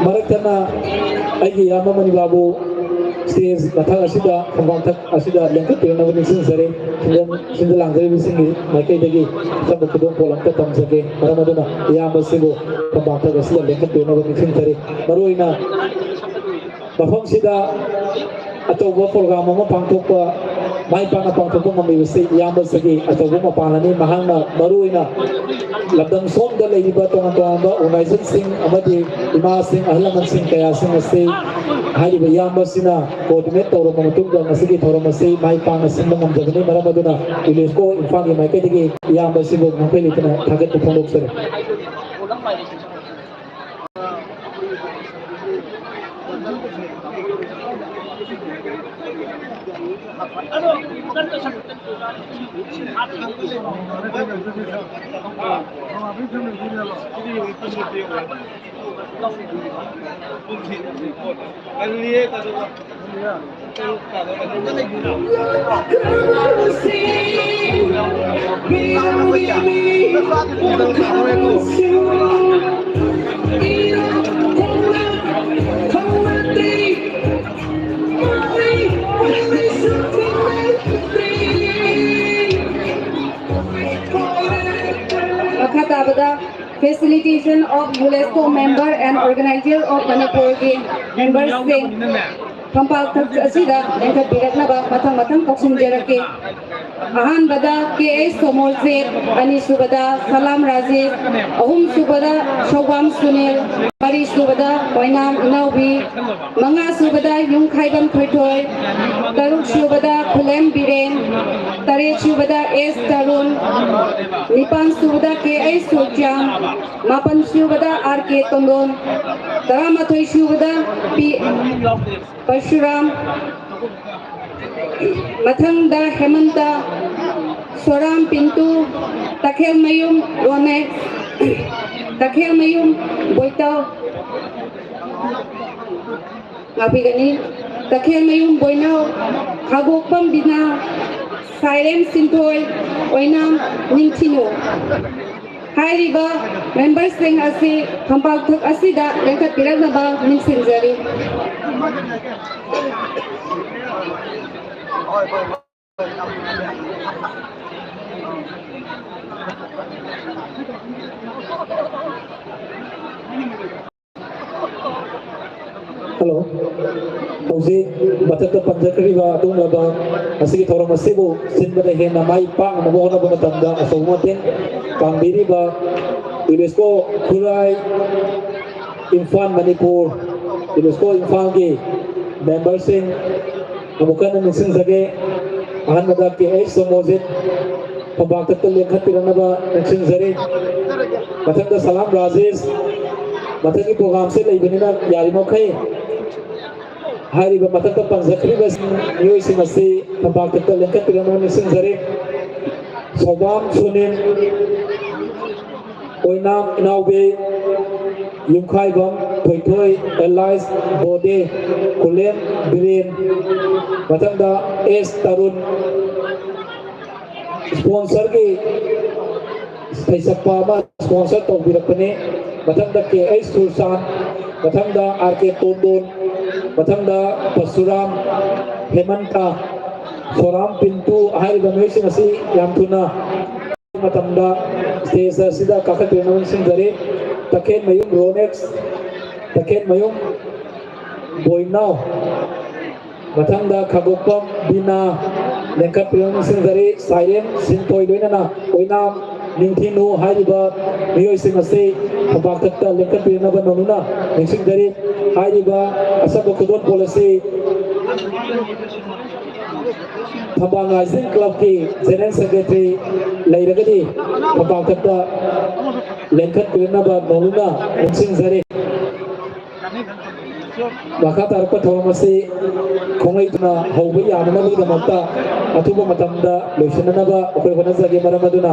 ꯃꯔꯛ ꯊꯠꯅ ꯑꯩꯒꯤ ꯏꯌꯥꯝꯕ ꯃꯅꯤꯕꯥꯕꯨ stage ꯃꯊꯛ ꯑꯁꯤꯗ, ꯈꯣꯡꯕꯥꯡ ꯊꯛ ꯑꯁꯤꯗ ꯂꯦꯡꯈꯠꯄꯤꯔꯛꯅꯕ ꯅꯤꯡꯁꯤꯡꯖꯔꯤ꯫ ꯁꯤꯟꯖ-, ꯁꯤꯟꯖ ꯂꯥꯡꯖꯔꯤꯕꯁꯤꯡꯒꯤ ꯃꯥꯏꯀꯩꯗꯒꯤ ꯑꯆꯝꯕ ꯈꯨꯗꯣꯜꯄꯣꯠ ꯑꯃꯠꯇ ꯇꯝꯖꯒꯦ꯫ ꯃꯔꯝ ꯑꯗꯨꯅ ꯏꯌꯥꯝꯕꯁꯤꯕꯨ ꯈꯣꯡꯕꯥꯡ ꯊꯛ ꯑꯁꯤꯗ ꯂꯦꯡꯈꯠꯄꯤꯔꯛꯅꯕ ꯅꯤꯡꯁꯤꯡꯖꯔꯤ꯫ ꯃꯔꯨꯑꯣꯏꯅ ꯃꯐꯝꯁꯤꯗ ꯑꯆꯧꯕ program ꯑꯃ ꯄꯥꯡꯊꯣꯛꯄ ꯃꯥꯏ ꯄꯥꯛꯅ ꯄꯥꯡꯊꯣꯛꯄ ꯉꯝꯂꯤꯕꯁꯤ ꯏꯌꯥꯝꯕꯁꯤꯒꯤ ꯑꯆꯧꯕ ꯃꯄꯥꯡꯅꯤ꯫ ꯃꯍꯥꯛꯅ ꯃꯔꯨꯑꯣꯏꯅ ꯂꯝꯗꯝ ꯁꯣꯝꯗ ꯂꯩꯔꯤꯕ ꯇꯣꯉꯥꯟ ꯇꯣꯉꯥꯟꯕ organizationꯁꯤꯡ ꯑꯃꯗꯤ ꯏꯃꯥꯁꯤꯡ, ꯑꯍꯜ ꯂꯃꯟꯁꯤꯡ ꯀꯌꯥꯁꯤꯡ ꯑꯁꯤ ꯍꯥꯏꯔꯤꯕ ꯏꯌꯥꯝꯕꯁꯤꯅ coordinate ꯇꯧꯔꯕ ꯃꯇꯨꯡꯗ ꯉꯁꯤꯒꯤ ꯊꯧꯔꯝ ꯑꯁꯤ ꯃꯥꯏ ꯄꯥꯛꯅ ꯁꯤꯟꯕ ꯉꯝꯖꯕꯅꯤ꯫ ꯃꯔꯝ ꯑꯗꯨꯅ UNESCO ꯏꯝꯐꯥꯜꯒꯤ ꯃꯥꯏꯀꯩꯗꯒꯤ ꯏꯌꯥꯝꯕꯁꯤꯕꯨ ꯉꯝꯈꯩ ꯂꯩꯇꯅ ꯊꯥꯒꯠꯄ ꯐꯣꯡꯗꯣꯛꯆꯔꯤ꯫ ꯃꯈꯥ ꯇꯥꯕꯗ Facilitation of UNESCO member and organizer of Manipurꯒꯤ memberꯁꯤꯡ ꯐꯝꯄꯥꯛ ꯊꯛ ꯑꯁꯤꯗ ꯂꯦꯡꯈꯠꯄꯤꯔꯛꯅꯕ ꯃꯊꯪ ꯃꯊꯪ ꯀꯧꯁꯤꯟꯖꯔꯛꯀꯦ꯫ ꯑꯍꯥꯟꯕꯗ ꯀꯦ ꯑꯩꯆ ꯁꯣꯃꯣꯔꯖꯤꯠ, ꯑꯅꯤꯁꯨꯕꯗ ꯁꯂꯥꯝ ꯔꯥꯖꯦꯁ, ꯑꯍꯨꯝꯁꯨꯕꯗ ꯁꯧꯕꯥꯝ ꯁꯨꯅꯤꯜ, ꯃꯔꯤꯁꯨꯕꯗ ꯑꯣꯏꯅꯥꯝ ꯏꯅꯥꯎꯕꯤ, ꯃꯉꯥꯁꯨꯕꯗ ꯌꯨꯝꯈꯥꯏꯕꯝ ꯊꯣꯏꯊꯣꯏ, ꯇꯔꯨꯛꯁꯨꯕꯗ ꯈꯨꯂꯦꯝ ꯕꯤꯔꯦꯟ, ꯇꯔꯦꯠꯁꯨꯕꯗ ꯑꯦꯁ ꯇꯔꯨꯟ, ꯅꯤꯄꯥꯟꯁꯨꯕꯗ ꯀꯦ ꯑꯩꯆ ꯁꯣꯏꯆꯥꯝ, ꯃꯥꯄꯟꯁꯨꯕꯗ ꯑꯥꯔ ꯀꯦ ꯇꯣꯟꯗꯣꯟ, ꯇꯔꯥꯃꯥꯊꯣꯏꯁꯨꯕꯗ ꯄꯤ ꯄꯔꯁꯨꯔꯥꯝ, ꯃꯊꯪꯗ ꯍꯦꯃꯟꯇ, ꯁꯣꯔꯥꯝ ꯄꯤꯟꯇꯨ, ꯇꯈꯦꯜꯃꯌꯨꯝ ꯔꯣꯅꯦꯛ, ꯇꯈꯦꯜꯃꯌꯨꯝ ꯕꯣꯏꯇꯥꯎ, ꯉꯥꯛꯄꯤꯒꯅꯤ꯫ ꯇꯈꯦꯜꯃꯌꯨꯝ ꯕꯣꯏꯅꯥꯎ, ꯈꯥꯒꯣꯛꯄꯝ ꯕꯤꯅꯥ, ꯁꯥꯏꯔꯦꯝ ꯁꯤꯟꯊꯣꯏ, ꯑꯣꯏꯅꯥꯝ ꯅꯤꯡꯊꯤꯅꯨ꯫ ꯍꯥꯏꯔꯤꯕ memberꯁꯤꯡ ꯑꯁꯤ ꯐꯝꯄꯥꯛꯊꯛ ꯑꯁꯤꯗ ꯂꯦꯡꯈꯠꯄꯤꯔꯛꯅꯕ ꯅꯤꯡꯁꯤꯡꯖꯔꯤ꯫ ꯍꯧꯖꯤꯛ ꯃꯊꯛꯇ ꯄꯟꯖꯈ꯭ꯔꯤꯕ ꯑꯗꯨꯒꯨꯝꯂꯕ ꯉꯁꯤꯒꯤ ꯊꯧꯔꯝ ꯑꯁꯤꯕꯨ ꯁꯤꯟꯕꯗ ꯍꯦꯟꯅ ꯃꯥꯏ ꯄꯥꯛꯅꯕ ꯍꯣꯠꯅꯕ ꯃꯇꯝꯗ ꯑꯆꯧꯕ ꯃꯇꯦꯡ ꯄꯥꯡꯕꯤꯔꯤꯕ ꯌꯨꯅꯦꯁꯀꯣ ꯈꯨꯔꯥꯏ ꯏꯝꯐꯥꯜ ꯃꯅꯤꯄꯨꯔ, ꯌꯨꯅꯦꯁꯀꯣ ꯏꯝꯐꯥꯜꯒꯤ ꯃꯦꯝꯕꯔꯁꯤꯡ ꯑꯃꯨꯛ ꯍꯟꯅ ꯅꯤꯡꯁꯤꯡꯖꯒꯦ꯫ ꯑꯍꯥꯟꯕꯗ ꯀꯦ ꯑꯩꯆ ꯁꯣꯃꯣꯖꯤꯠ ꯐꯝꯕꯥꯛꯇ ꯂꯦꯡꯈꯠꯄꯤꯔꯛꯅꯕ ꯅꯤꯡꯁꯤꯡꯖꯔꯤ꯫ ꯃꯊꯪꯗ ꯁꯂꯥꯝ ꯔꯥꯖꯦꯁ꯫ ꯃꯊꯪꯒꯤ ꯄ꯭ꯔꯣꯒ꯭ꯔꯥꯝꯁꯦ ꯂꯩꯕꯅꯤꯅ ꯌꯥꯔꯤꯃꯈꯩ ꯍꯥꯏꯔꯤꯕ ꯃꯊꯛꯇ ꯄꯟꯖꯈ꯭ꯔꯤꯕ ꯃꯤꯑꯣꯏꯁꯤꯡ ꯑꯁꯤ ꯐꯝꯕꯥꯛꯇ ꯂꯦꯡꯈꯠꯄꯤꯔꯛꯅꯕ ꯅꯤꯡꯁꯤꯡꯖꯔꯤ꯫ ꯁꯣꯕꯥꯝ ꯁꯨꯅꯤꯜ, ꯑꯣꯏꯅꯥꯝ ꯏꯅꯥꯎꯕꯤ, ꯌꯨꯝꯈꯥꯏꯕꯝ ꯊꯣꯏꯊꯣꯏ, ꯑꯦꯂꯥꯏꯁ ꯕꯣꯗꯦ, ꯈꯨꯂꯦꯝ ꯕꯤꯔꯦꯟ, ꯃꯊꯪꯗ ꯑꯦꯁ ꯇꯔꯨꯟ꯫ ꯁ꯭ꯄꯣꯟꯁꯔꯒꯤ ꯁꯩꯁꯛꯄ ꯑꯃ ꯁ꯭ꯄꯣꯟꯁꯔ ꯇꯧꯕꯤꯔꯛꯄꯅꯤ꯫ ꯃꯊꯪꯗ ꯀꯦ ꯑꯩꯆ ꯁꯨꯔꯆꯥꯟ, ꯃꯊꯪꯗ ꯑꯥꯔ ꯀꯦ ꯇꯣꯟꯗꯣꯟ, ꯃꯊꯪꯗ ꯄꯔꯁꯨꯔꯥꯝ, ꯍꯦꯃꯟꯇ, ꯁꯣꯔꯥꯝ ꯄꯤꯟꯇꯨ ꯍꯥꯏꯔꯤꯕ ꯃꯤꯑꯣꯏꯁꯤꯡ ꯑꯁꯤ ꯌꯥꯝ ꯊꯨꯅ ꯃꯇꯝꯗ ꯁ꯭ꯇꯦꯖ ꯑꯁꯤꯗ ꯀꯥꯈꯠꯄꯤꯔꯛꯅꯕ ꯅꯤꯡꯁꯤꯡꯖꯔꯤ꯫ ꯇꯈꯦꯟꯃꯌꯨꯝ ꯔꯣꯅꯦꯛꯁ, ꯇꯈꯦꯟꯃꯌꯨꯝ ꯕꯣꯏꯅꯥꯎ, ꯃꯊꯪꯗ ꯈꯥꯒꯣꯛꯄꯝ ꯕꯤꯅꯥ ꯂꯦꯡꯈꯠꯄꯤꯔꯛꯅꯕ ꯅꯤꯡꯁꯤꯡꯖꯔꯤ꯫ ꯁꯥꯏꯔꯦꯝ ꯁꯤꯟꯊꯣꯏ ꯂꯣꯏꯅꯅ ꯑꯣꯏꯅꯥꯝ ꯅꯤꯡꯊꯤꯅꯨ ꯍꯥꯏꯔꯤꯕ ꯃꯤꯑꯣꯏꯁꯤꯡ ꯑꯁꯤ ꯐꯝꯄꯥꯛꯇ ꯂꯦꯡꯈꯠꯄꯤꯔꯛꯅꯕ ꯅꯧꯅ ꯅꯤꯡꯁꯤꯡꯖꯔꯤ꯫ ꯍꯥꯏꯔꯤꯕ ꯑꯆꯝꯕ ꯈꯨꯗꯣꯜꯄꯣꯠ ꯑꯁꯤ ꯊꯝꯕꯥꯜ ꯔꯥꯏꯖꯤꯡ ꯀ꯭ꯂꯕꯀꯤ ꯖꯦꯅꯔꯦꯜ ꯁꯦꯀ꯭ꯔꯦꯇꯔꯤ ꯂꯩꯔꯒꯗꯤ ꯐꯝꯄꯥꯛꯇ ꯂꯦꯡꯈꯠꯄꯤꯔꯛꯅꯕ ꯅꯧꯅ ꯅꯤꯡꯁꯤꯡꯖꯔꯤ꯫ ꯃꯈꯥ ꯇꯥꯔꯛꯄ ꯊꯧꯔꯝ ꯑꯁꯤ ꯈꯣꯡꯂꯩꯗꯨꯅ ꯍꯧꯕ ꯌꯥꯅꯅꯕꯒꯤꯗꯃꯛꯇ ꯑꯊꯨꯕ ꯃꯇꯝꯗ ꯂꯣꯏꯁꯤꯟꯅꯅꯕ ꯑꯩꯈꯣꯏ ꯍꯣꯠꯅꯖꯒꯦ꯫ ꯃꯔꯝ ꯑꯗꯨꯅ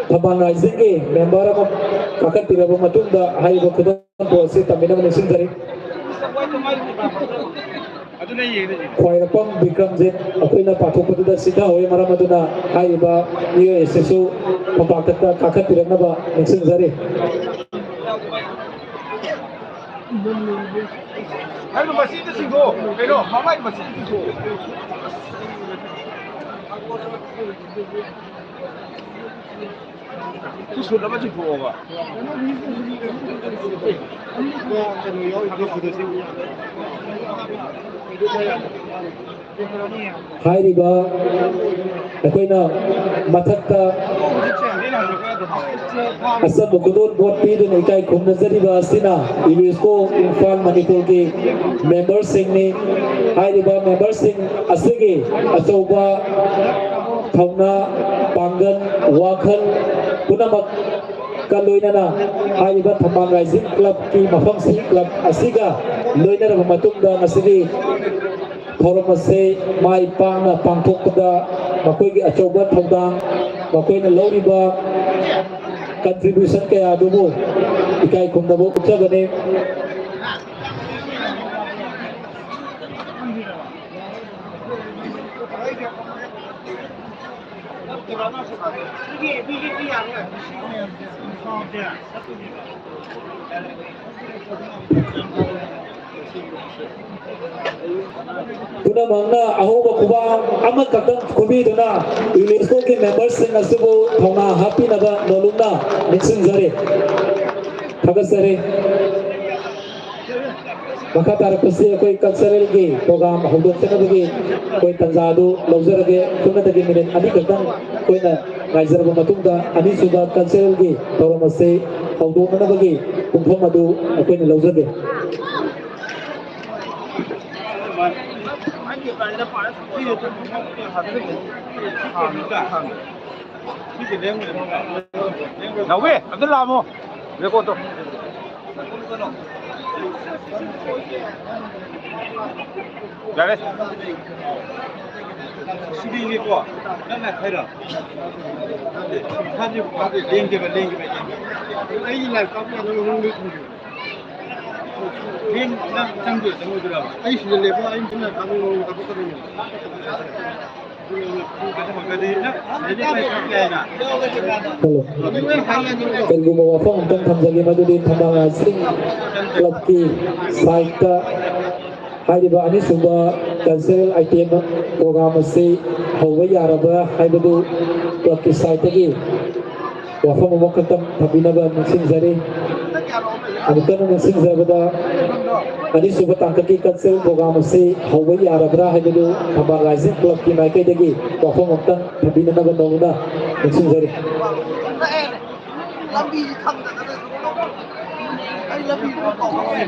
ꯊꯝꯕꯥꯜ ꯔꯥꯏꯖꯤꯡꯒꯤ ꯃꯦꯝꯕꯔ ꯑꯃ ꯀꯥꯈꯠꯄꯤꯔꯕ ꯃꯇꯨꯡꯗ ꯍꯥꯏꯔꯤꯕ ꯈꯨꯗꯝ ꯑꯁꯤ ꯇꯝꯕꯤꯅꯕ ꯅꯤꯡꯁꯤꯡꯖꯔꯤ꯫ ꯈ꯭ꯋꯥꯏꯔꯥꯛꯄꯝ ꯕꯤꯀ꯭ꯔꯝꯖꯤꯠ ꯑꯩꯈꯣꯏꯅ ꯄꯥꯊꯣꯛꯄꯗꯨꯗ ꯁꯤꯊꯍꯧꯋꯤ꯫ ꯃꯔꯝ ꯑꯗꯨꯅ ꯍꯥꯏꯔꯤꯕ ꯃꯤꯑꯣꯏ ꯑꯁꯤꯁꯨ ꯐꯝꯄꯥꯛꯇ ꯀꯥꯈꯠꯄꯤꯔꯛꯅꯕ ꯅꯤꯡꯁꯤꯡꯖꯔꯤ꯫ ꯀꯩꯅꯣ, ꯃꯁꯤꯗ ꯆꯤꯡꯊꯣꯛꯑꯣ꯫ ꯀꯩꯅꯣ, ꯃꯃꯥꯏ ꯃꯁꯤꯗ ꯆꯤꯡꯊꯣꯛꯑꯣ꯫ ꯁꯤ ꯁꯨꯠ ꯑꯃ ꯆꯤꯡꯊꯣꯛꯑꯣꯕ꯫ ꯍꯥꯏꯔꯤꯕ ꯑꯩꯈꯣꯏꯅ ꯃꯊꯛꯇ ꯑꯆꯝꯕ ꯈꯨꯗꯣꯜ ꯄꯣꯠ ꯄꯤꯗꯨꯅ ꯏꯀꯥꯏ ꯈꯨꯝꯅꯖꯔꯤꯕ ꯑꯁꯤꯅ ꯌꯨꯅꯦꯁꯀꯣ ꯏꯝꯐꯥꯜ ꯃꯅꯤꯄꯨꯔꯒꯤ ꯃꯦꯝꯕꯔꯁꯤꯡꯅꯤ꯫ ꯍꯥꯏꯔꯤꯕ ꯃꯦꯝꯕꯔꯁꯤꯡ ꯑꯁꯤꯒꯤ ꯑꯆꯧꯕ ꯊꯧꯅꯥ, ꯄꯥꯡꯒꯜ, ꯋꯥꯈꯜ ꯄꯨꯝꯅꯃꯛꯀ ꯂꯣꯏꯅꯅ ꯍꯥꯏꯔꯤꯕ ꯊꯝꯕꯥꯜ ꯔꯥꯏꯖꯤꯡ ꯀ꯭ꯂꯕꯀꯤ ꯃꯐꯝꯁꯤ ꯀ꯭ꯂꯕ ꯑꯁꯤꯒ ꯂꯣꯏꯅꯔꯕ ꯃꯇꯨꯡꯗ ꯉꯁꯤꯗꯤ ꯊꯧꯔꯝ ꯑꯁꯤ ꯃꯥꯏ ꯄꯥꯛꯅ ꯄꯥꯡꯊꯣꯛꯄꯗ ꯃꯈꯣꯏꯒꯤ ꯑꯆꯧꯕ ꯊꯧꯗꯥꯡ, ꯃꯈꯣꯏꯅ ꯂꯧꯔꯤꯕ contribution ꯀꯌꯥ ꯑꯗꯨꯕꯨ ꯏꯀꯥꯏ ꯈꯨꯝꯅꯕ ꯎꯠꯆꯕꯅꯤ꯫ ꯄꯨꯝꯅꯃꯛꯅ ꯑꯍꯧꯕ ꯈꯨꯕꯥꯛ ꯑꯃꯈꯛꯇꯪ ꯈꯨꯕꯤꯗꯨꯅ ꯌꯨꯅꯦꯁꯀꯣꯒꯤ ꯃꯦꯝꯕꯔꯁꯤꯡ ꯑꯁꯤꯕꯨ ꯊꯧꯅꯥ ꯍꯥꯞꯄꯤꯅꯕ ꯅꯣꯂꯨꯛꯅ ꯅꯤꯡꯁꯤꯡꯖꯔꯤ꯫ ꯊꯥꯒꯠꯆꯔꯤ꯫ ꯃꯈꯥ ꯇꯥꯔꯛꯄꯁꯤ ꯑꯩꯈꯣꯏ ꯀꯜꯆꯔꯦꯜꯒꯤ ꯄ꯭ꯔꯣꯒ꯭ꯔꯥꯝ ꯍꯧꯗꯣꯛꯆꯅꯕꯒꯤ ꯑꯩꯈꯣꯏ ꯇꯥꯟꯖꯥ ꯑꯗꯨ ꯂꯧꯖꯔꯒꯦ꯫ ꯁꯨꯞꯅꯇꯒꯤ ꯃꯤꯅꯤꯠ ꯑꯅꯤ ꯈꯛꯇꯪ ꯑꯩꯈꯣꯏꯅ ꯉꯥꯏꯖꯔꯕ ꯃꯇꯨꯡꯗ ꯑꯅꯤꯁꯨꯕ ꯀꯜꯆꯔꯦꯜꯒꯤ ꯊꯧꯔꯝ ꯑꯁꯤ ꯍꯧꯗꯣꯛꯅꯅꯕꯒꯤ ꯄꯨꯡꯐꯝ ꯑꯗꯨ ꯑꯩꯈꯣꯏꯅ ꯂꯧꯖꯒꯦ꯫ ꯅꯥꯎꯕꯤ, ꯑꯝꯇ ꯂꯥꯛꯑꯝꯃꯣ꯫ ꯔꯦꯀꯣꯔꯠꯇꯣ꯫ ꯌꯥꯔꯦ꯫ ꯁꯤꯗꯤꯅꯤꯀꯣ꯫ ꯅꯪꯅ ꯈꯔ꯫ ꯐꯥꯗꯤ ꯐꯥꯗꯤ ꯂꯦꯡꯗꯦꯕ, ꯂꯦꯡꯗꯦꯕ, ꯂꯦꯡꯗꯦꯕ꯫ ꯑꯩꯒꯤ ꯂꯥꯏꯔꯤꯛ ꯀꯥꯞꯄ ꯌꯥꯗꯕ ꯃꯑꯣꯡꯗ ꯊꯝꯕꯤꯌꯨ꯫ ꯂꯦꯡ-, ꯅꯪ ꯆꯪꯗꯣꯏ ꯆꯪꯉꯣꯏꯗ꯭ꯔꯕ? ꯑꯩ ꯁꯤꯗ ꯂꯦꯞꯄ ꯑꯩ ꯁꯤꯅ ꯀꯥꯞꯅꯤꯡꯕ ꯃꯑꯣꯡꯗ ꯀꯥꯞꯊꯣꯛꯀꯗꯣꯏꯅꯦ꯫ ꯍꯜꯂꯣ꯫ ꯀꯔꯤꯒꯨꯝꯕ ꯋꯥꯐꯝ ꯑꯝꯇꯪ ꯊꯝꯖꯒꯦ, ꯃꯗꯨꯗꯤ ꯊꯝꯕꯥꯜ ꯔꯥꯏꯖꯤꯡ ꯀ꯭ꯂꯕꯀꯤ ꯁꯥꯏꯠꯇ ꯍꯥꯏꯔꯤꯕ ꯑꯅꯤꯁꯨꯕ ꯀꯜꯆꯔꯦꯜ ꯑꯥꯏꯇꯦꯝ ꯄ꯭ꯔꯣꯒ꯭ꯔꯥꯝ ꯑꯁꯤ ꯍꯧꯕ ꯌꯥꯔꯕ꯭ꯔꯥ ꯍꯥꯏꯕꯗꯨ ꯀ꯭ꯂꯕꯀꯤ ꯁꯥꯏꯠꯇꯒꯤ ꯋꯥꯐꯝ ꯑꯃꯈꯛꯇꯪ ꯊꯝꯕꯤꯅꯕ ꯅꯤꯡꯁꯤꯡꯖꯔꯤ꯫ ꯑꯃꯨꯛꯇꯪ ꯅꯤꯡꯁꯤꯡꯖꯕꯗ, ꯑꯅꯤꯁꯨꯕ ꯇꯥꯡꯀꯛꯀꯤ cultural program ꯑꯁꯤ ꯍꯧꯕ ꯌꯥꯔꯕ꯭ꯔꯥ ꯍꯥꯏꯕꯗꯨ ꯊꯝꯕꯥꯜ ꯔꯥꯏꯖꯤꯡ clubꯀꯤ ꯃꯥꯏꯀꯩꯗꯒꯤ ꯋꯥꯐꯝ ꯑꯃꯇꯪ ꯊꯝꯕꯤꯅꯅꯕ ꯅꯧꯅ ꯅꯤꯡꯁꯤꯡꯖꯔꯤ꯫ ꯂꯝꯕꯤꯁꯤ ꯈꯪꯗꯗꯅ ꯑꯩ ꯂꯝꯕꯤꯗꯨ ꯀꯥꯎꯊꯣꯛꯑꯦ꯫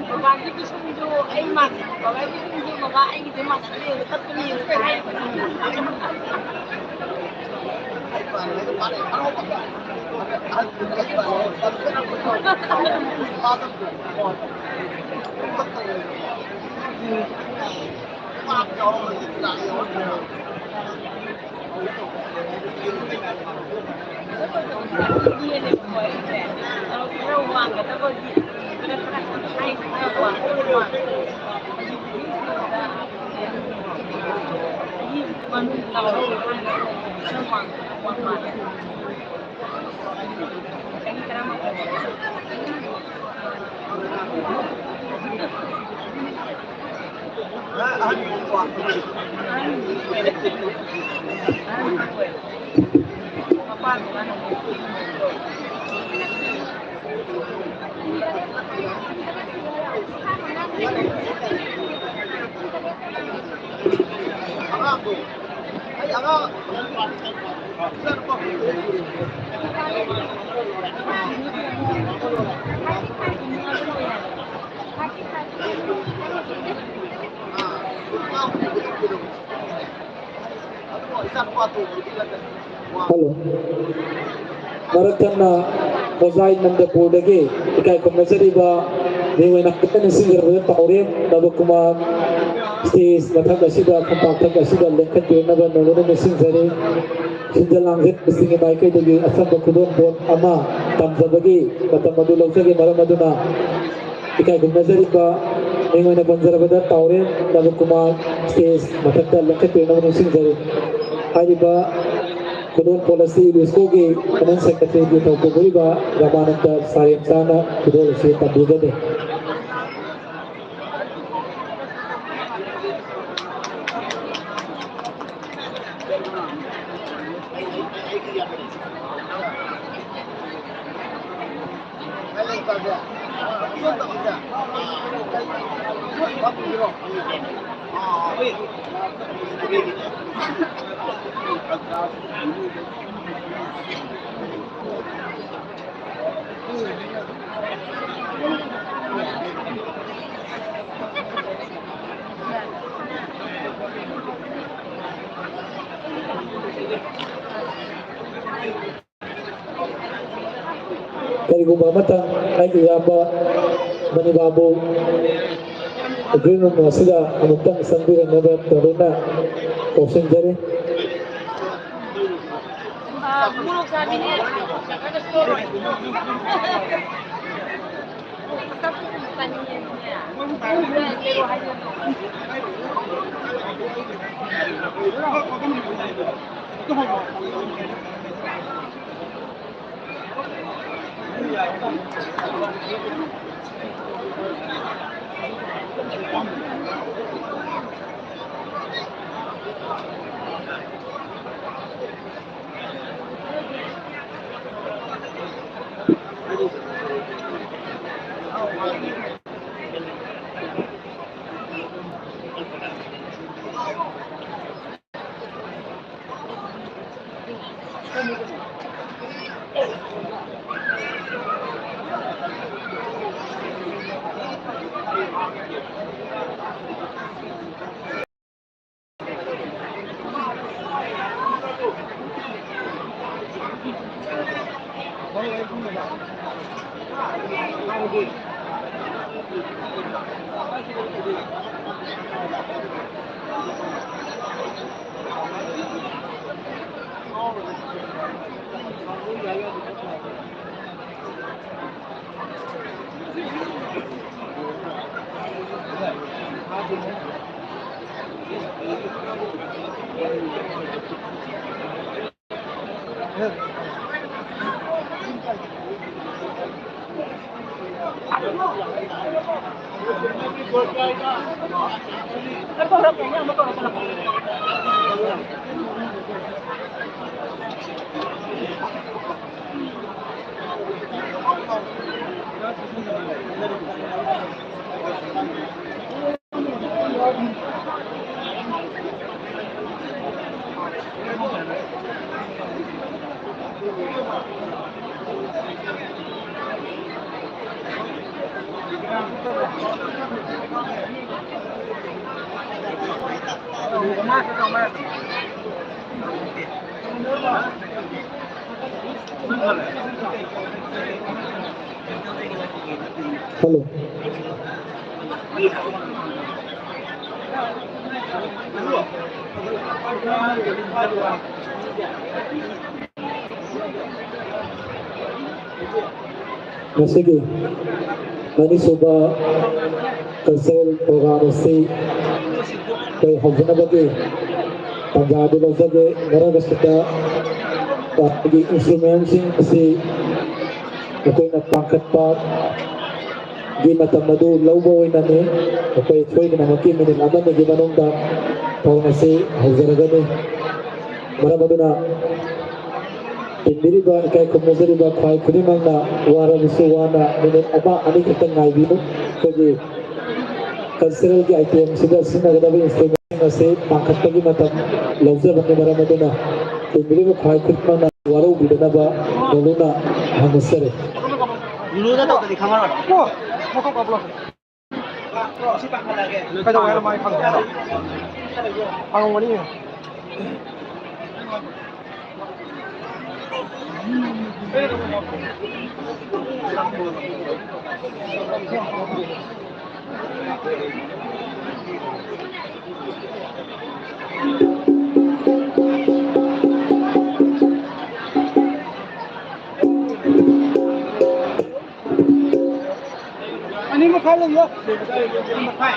ꯕꯕꯥꯒꯤ ꯄꯤꯁꯨꯝꯗꯨ ꯑꯩ ꯃꯥꯟ-, ꯕꯕꯥꯒꯤ ꯄꯤꯁꯨꯝꯗꯨ ꯕꯕꯥ ꯑꯩꯒꯤꯗꯤ ꯃꯥꯟꯅꯗꯦꯅ ꯀꯞꯄꯅꯦꯅ ꯍꯥꯏꯕꯅꯤ꯫ ꯍꯜꯂꯣ꯫ ꯃꯔꯛ ꯊꯠꯅ ꯍꯣꯖꯥꯏ ꯅꯟꯗꯄꯨꯔꯗꯒꯤ ꯏꯀꯥꯏ ꯈꯨꯝꯅꯖꯔꯤꯕ ꯃꯤꯑꯣꯏ ꯑꯣꯏꯅ ꯍꯥꯏꯐꯦꯠ ꯅꯤꯡꯁꯤꯡꯖꯔꯕꯗ ꯇꯧꯔꯦ ꯅꯕꯀꯨꯃꯥꯔ ꯁ꯭ꯇꯦꯖ ꯃꯊꯛ ꯑꯁꯤꯗ, ꯐꯝꯄꯥꯛ ꯊꯛ ꯑꯁꯤꯗ ꯂꯦꯡꯈꯠꯄꯤꯔꯛꯅꯕ ꯅꯧꯅꯅ ꯅꯤꯡꯁꯤꯡꯖꯔꯤ꯫ ꯁꯤꯟꯖ ꯂꯥꯡꯖꯠꯄꯁꯤꯡꯒꯤ ꯃꯥꯏꯀꯩꯗꯒꯤ ꯑꯆꯝꯕ ꯈꯨꯗꯣꯜꯄꯣꯠ ꯑꯃ ꯇꯝꯖꯕꯒꯤ ꯃꯇꯝ ꯑꯗꯨ ꯂꯧꯖꯒꯦ꯫ ꯃꯔꯝ ꯑꯗꯨꯅ ꯏꯀꯥꯏ ꯈꯨꯝꯅꯖꯔꯤꯕ ꯃꯤꯡ ꯑꯣꯏꯅ ꯄꯟꯖꯔꯕꯗ ꯇꯥꯎꯔꯦꯟ ꯅꯕꯀꯨꯃꯥꯔ ꯁ꯭ꯇꯦꯖ ꯃꯊꯛꯇ ꯂꯦꯡꯈꯠꯄꯤꯔꯛꯅꯕ ꯅꯤꯡꯁꯤꯡꯖꯔꯤ꯫ ꯍꯥꯏꯔꯤꯕ ꯈꯨꯗꯣꯜꯄꯣꯠ ꯑꯁꯤ ꯌꯨꯅꯦꯁꯀꯣꯒꯤ ꯐꯥꯏꯅꯥꯟꯁ ꯁꯦꯀ꯭ꯔꯦꯇꯔꯤꯒꯤ ꯊꯧꯄꯨ ꯑꯣꯏꯔꯤꯕ ꯔꯥꯃꯥꯅꯟꯗ ꯁꯥꯔꯦꯝꯆꯥꯅ ꯈꯨꯗꯣꯜ ꯑꯁꯤ ꯇꯝꯕꯤꯒꯅꯤ꯫ ꯀꯔꯤꯒꯨꯝꯕ ꯑꯃꯇꯪ ꯑꯩꯒꯤ ꯏꯌꯥꯝꯕ ꯃꯅꯤꯕꯥꯕꯨ ꯒ꯭ꯔꯤꯟ ꯔꯨꯝ ꯑꯁꯤꯗ ꯑꯃꯨꯛꯇꯪ ꯆꯪꯕꯤꯔꯛꯅꯕ ꯇꯧꯗꯨꯅ ꯀꯧꯁꯤꯟꯖꯔꯤ꯫ Hello. ꯉꯁꯤꯒꯤ ꯑꯅꯤꯁꯨꯕ cultural program ꯑꯁꯤ ꯑꯩꯈꯣꯏ ꯍꯧꯖꯅꯕꯒꯤ ꯇꯥꯟꯖꯥ ꯑꯗꯨ ꯂꯧꯖꯒꯦ꯫ ꯃꯔꯛ ꯑꯁꯤꯗ ꯑꯩꯈꯣꯏꯒꯤ instrumentꯁꯤꯡ ꯑꯁꯤ ꯑꯩꯈꯣꯏꯅ ꯄꯥꯡꯈꯠꯄꯒꯤ ꯃꯇꯝ ꯑꯗꯨ ꯂꯧꯕ ꯑꯣꯏꯅꯅꯤ꯫ ꯑꯩꯈꯣꯏ ꯁꯣꯏꯗꯅꯃꯛꯀꯤ minute ꯑꯃꯅꯤꯒꯤ ꯃꯅꯨꯡꯗ ꯊꯧꯔꯝ ꯑꯁꯤ ꯍꯧꯖꯔꯒꯅꯤ꯫ ꯃꯔꯝ ꯑꯗꯨꯅ ꯇꯤꯟꯕꯤꯔꯤꯕ, ꯏꯀꯥꯏ ꯈꯨꯝꯅꯖꯔꯤꯕ ꯈ꯭ꯋꯥꯏ ꯈꯨꯗꯤꯡꯃꯛꯅ ꯋꯥꯔꯕꯁꯨ ꯋꯥꯅ minute ꯑꯃ ꯑꯅꯤ ꯈꯛꯇꯪ ꯉꯥꯏꯕꯤꯌꯨ꯫ ꯑꯩꯈꯣꯏꯒꯤ culturalꯒꯤ itemꯁꯤꯗ ꯁꯤꯖꯤꯟꯅꯒꯗꯕ instrumentꯁꯤꯡ ꯑꯁꯤ ꯄꯥꯡꯈꯠꯄꯒꯤ ꯃꯇꯝ ꯂꯧꯖꯕꯅꯤ꯫ ꯃꯔꯝ ꯑꯗꯨꯅ ꯇꯤꯟꯕꯤꯔꯤꯕ ꯈ꯭ꯋꯥꯏ ꯈꯨꯗꯤꯡꯃꯛꯅ ꯋꯥꯔꯧꯕꯤꯗꯅꯕ ꯅꯣꯂꯨꯛꯅ ꯍꯪꯅꯖꯔꯤ꯫ ꯀꯩꯗꯧꯋꯦ ꯍꯥꯏꯅꯣ? ꯃꯥꯏ ꯐꯪꯗꯦ ꯍꯥꯏꯔꯣ? ꯐꯪꯉꯝꯒꯅꯤ꯫ ꯑꯅꯤ ꯃꯈꯥꯏ ꯂꯩꯌꯦ꯫ ꯑꯅꯤ ꯃꯈꯥꯏ꯫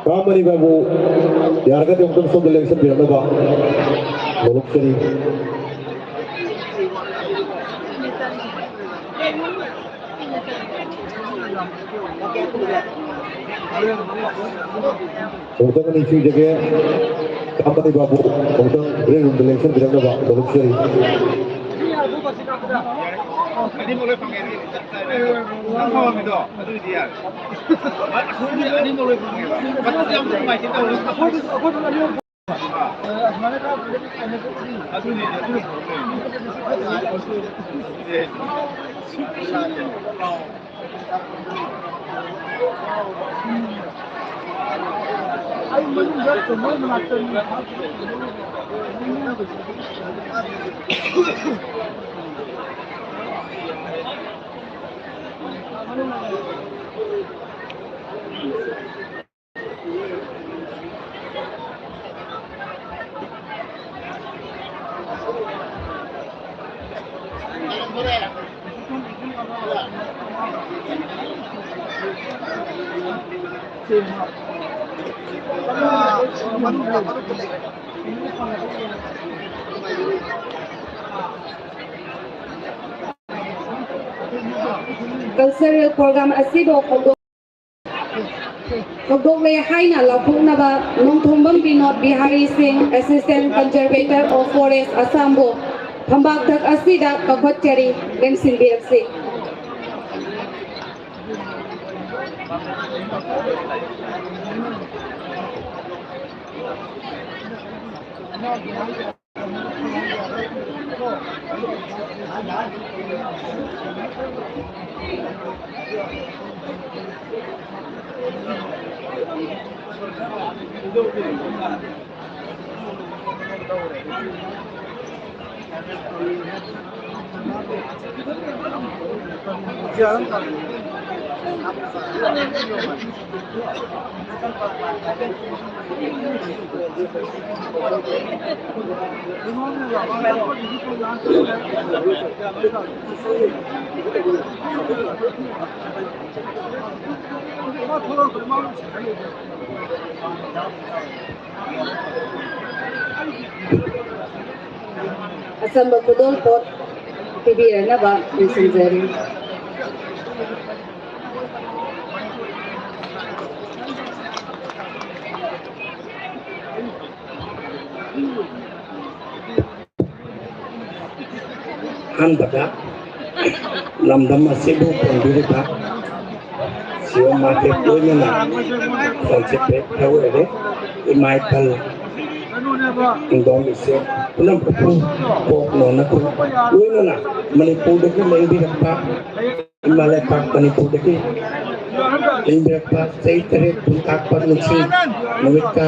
ꯀꯥꯃꯅꯤ ꯕꯥꯕꯨ, ꯌꯥꯔꯒꯗꯤ ꯑꯃꯨꯛꯇꯪ ꯁꯣꯝꯗ ꯂꯦꯡꯁꯤꯟꯕꯤꯔꯛꯅꯕ ꯅꯣꯂꯨꯛꯆꯔꯤ꯫ ꯑꯃꯨꯛꯇꯪ ꯅꯤꯡꯁꯤꯡꯖꯒꯦ, ꯀꯥꯃꯅꯤ ꯕꯥꯕꯨ ꯑꯃꯨꯛꯇꯪ ꯗ꯭ꯔꯦꯁ ꯔꯨꯝꯗ ꯂꯦꯡꯁꯤꯟꯕꯤꯔꯛꯅꯕ ꯅꯣꯂꯨꯛꯆꯔꯤ꯫ ꯑꯅꯤꯃꯛ ꯂꯣꯏ ꯐꯪꯉꯦ꯫ ꯅꯪ ꯐꯪꯉꯝꯃꯤꯗꯣ ꯑꯗꯨꯗꯤ ꯌꯥꯔꯦ꯫ ꯑꯁꯣꯝꯒꯤ ꯑꯅꯤꯃꯛ ꯂꯣꯏ ꯐꯪꯉꯦꯕ꯫ ꯃꯇꯨꯡꯗꯤ ꯌꯥꯝ ꯅꯨꯡꯉꯥꯏꯇꯦ ꯇꯧꯔꯤ꯫ ꯑꯩꯈꯣꯏꯗꯁꯨ, ꯑꯩꯈꯣꯏꯗꯁꯨ ꯑꯅꯤꯃꯛ ꯑꯗꯨꯃꯥꯏꯅ ꯈꯔ ꯑꯗꯨꯅꯤ, ꯑꯗꯨꯅ ꯐꯕꯅꯦ꯫ ꯑꯩ ꯃꯅꯨꯡꯗ ꯆꯨꯝꯕ ꯉꯥꯛꯇꯅꯤ꯫ Cultural program ꯑꯁꯤꯕꯨ ꯍꯧꯗꯣꯛ-, ꯍꯧꯗꯣꯛꯂꯦ ꯍꯥꯏꯅ ꯂꯥꯎꯊꯣꯛꯅꯕ ꯅꯣꯡꯊꯣꯝꯕꯝ ꯕꯤꯅꯣꯗ ꯕꯤꯍꯥꯔꯤ ꯁꯤꯡ, Assistant Conservator of Forest, ꯑꯁꯥꯝꯕꯨ ꯐꯝꯕꯥꯛꯊꯛ ꯑꯁꯤꯗ ꯀꯧꯈꯠꯆꯔꯤ, ꯂꯦꯡꯁꯤꯟꯕꯤꯔꯛꯁꯤ꯫ ꯑꯆꯝꯕ ꯈꯨꯗꯣꯜ ꯄꯣꯠ ꯄꯤꯕꯤꯔꯅꯕ ꯅꯤꯡꯁꯤꯡꯖꯔꯤ꯫ ꯑꯍꯥꯟꯕꯗ ꯂꯝꯗꯝ ꯑꯁꯤꯕꯨ ꯀꯣꯟꯕꯤꯔꯤꯕ ꯁꯤ ꯑꯣ ꯃꯥꯔꯀꯦꯠ ꯂꯣꯏꯅꯅ ꯐꯣꯟꯁꯦ ꯄꯦꯛ ꯈꯔ ꯑꯣꯏꯔꯦ꯫ ꯏꯃꯥ ꯏꯐꯜ, ꯏꯪꯗꯣꯝ ꯏꯆꯦ ꯄꯨꯝꯅꯃꯛꯄꯨ ꯀꯣꯛ ꯅꯣꯟꯅ ꯈꯨꯔꯨꯝ-, ꯂꯣꯏꯅꯅ ꯃꯅꯤꯄꯨꯔꯗꯒꯤ ꯂꯦꯡꯕꯤꯔꯛꯄ, ꯏꯃꯥ ꯂꯩꯄꯥꯛ ꯃꯅꯤꯄꯨꯔꯗꯒꯤ ꯂꯦꯡꯕꯤꯔꯛꯄ ꯆꯍꯤ ꯇꯔꯦꯠ ꯈꯨꯟꯇꯥꯛꯄ ꯅꯨꯡꯁꯤ ꯅꯨꯃꯤꯠꯀ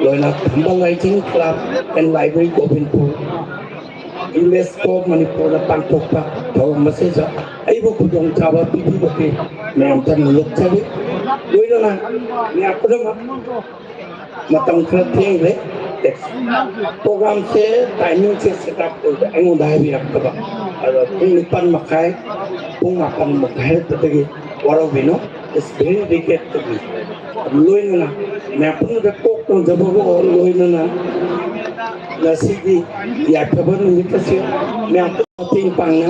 ꯂꯣꯏꯅ Thambal rising club and library Gobindpur, UNESCO ꯃꯅꯤꯄꯨꯔꯅ ꯄꯥꯡꯊꯣꯛꯄ ꯊꯧꯔꯝ ꯑꯁꯤꯗ ꯑꯩꯕꯨ ꯈꯨꯗꯣꯡꯆꯥꯕ ꯄꯤꯕꯤꯕꯒꯤ ꯃꯌꯥꯝꯗ ꯅꯣꯂꯨꯛꯆꯔꯤ꯫ ꯂꯣꯏꯅꯅ ꯃꯌꯥꯝ ꯄꯨꯝꯅꯃꯛ ꯃꯇꯝ ꯈꯔ ꯊꯦꯡꯂꯦ꯫ ꯄ꯭ꯔꯣꯒ꯭ꯔꯥꯝꯁꯦ ꯇꯥꯏꯃꯤꯡꯁꯦ ꯁꯦꯠ ꯑꯞ ꯇꯧꯗꯦ, ꯑꯩꯉꯣꯟꯗ ꯍꯥꯏꯕꯤꯔꯛꯇꯕ꯫ ꯑꯗꯣ ꯄꯨꯡ ꯅꯤꯄꯥꯟ ꯃꯈꯥꯏ, ꯄꯨꯡ ꯃꯥꯄꯟ ꯃꯈꯥꯏ ꯍꯥꯏꯔꯛꯄꯗꯒꯤ ꯋꯥꯔꯧꯕꯤꯅꯣ꯫ It's very regret to me꯫ ꯂꯣꯏꯅꯅ ꯃꯌꯥꯝ ꯄꯨꯝꯅꯃꯛꯇ ꯀꯣꯛ ꯇꯧꯖꯕꯒ ꯂꯣꯏꯅꯅ ꯉꯁꯤꯒꯤ ꯌꯥꯏꯐꯕ ꯅꯨꯃꯤꯠ ꯑꯁꯤ ꯃꯌꯥꯝ ꯃꯇꯦꯡ ꯄꯥꯡꯅ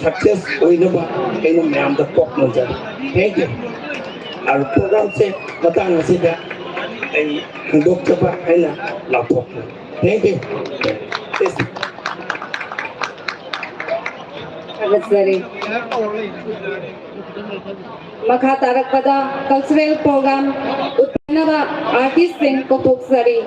ꯁꯛꯁꯦꯁ ꯑꯣꯏꯅꯕ ꯑꯩꯅ ꯃꯌꯥꯝꯗ ꯀꯣꯛ ꯅꯣꯟꯖꯔꯤ꯫ Thank you꯫ ꯑꯗꯨ ꯄ꯭ꯔꯣꯒ꯭ꯔꯥꯝꯁꯦ ꯃꯇꯥꯡ ꯑꯁꯤꯗ ꯑꯩ ꯍꯟꯗꯣꯛꯆꯕ ꯑꯩꯅ ꯂꯥꯎꯊꯣꯛꯄꯅꯤ꯫ Thank you꯫ ꯊꯥꯒꯠꯆꯔꯤ꯫ ꯃꯈꯥ ꯇꯥꯔꯛꯄꯗ ꯀꯜꯆꯔꯦꯜ ꯄ꯭ꯔꯣꯒ꯭ꯔꯥꯝ ꯎꯠꯄꯤꯅꯕ ꯑꯥꯔꯇꯤꯁꯁꯤꯡ ꯀꯧꯊꯣꯛꯆꯔꯤ꯫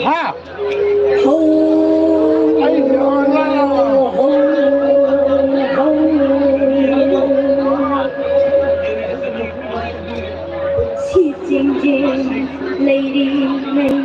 ꯍꯥ? ꯁꯤ ꯆꯤꯡꯖꯦ ꯂꯩꯔꯤꯉꯩ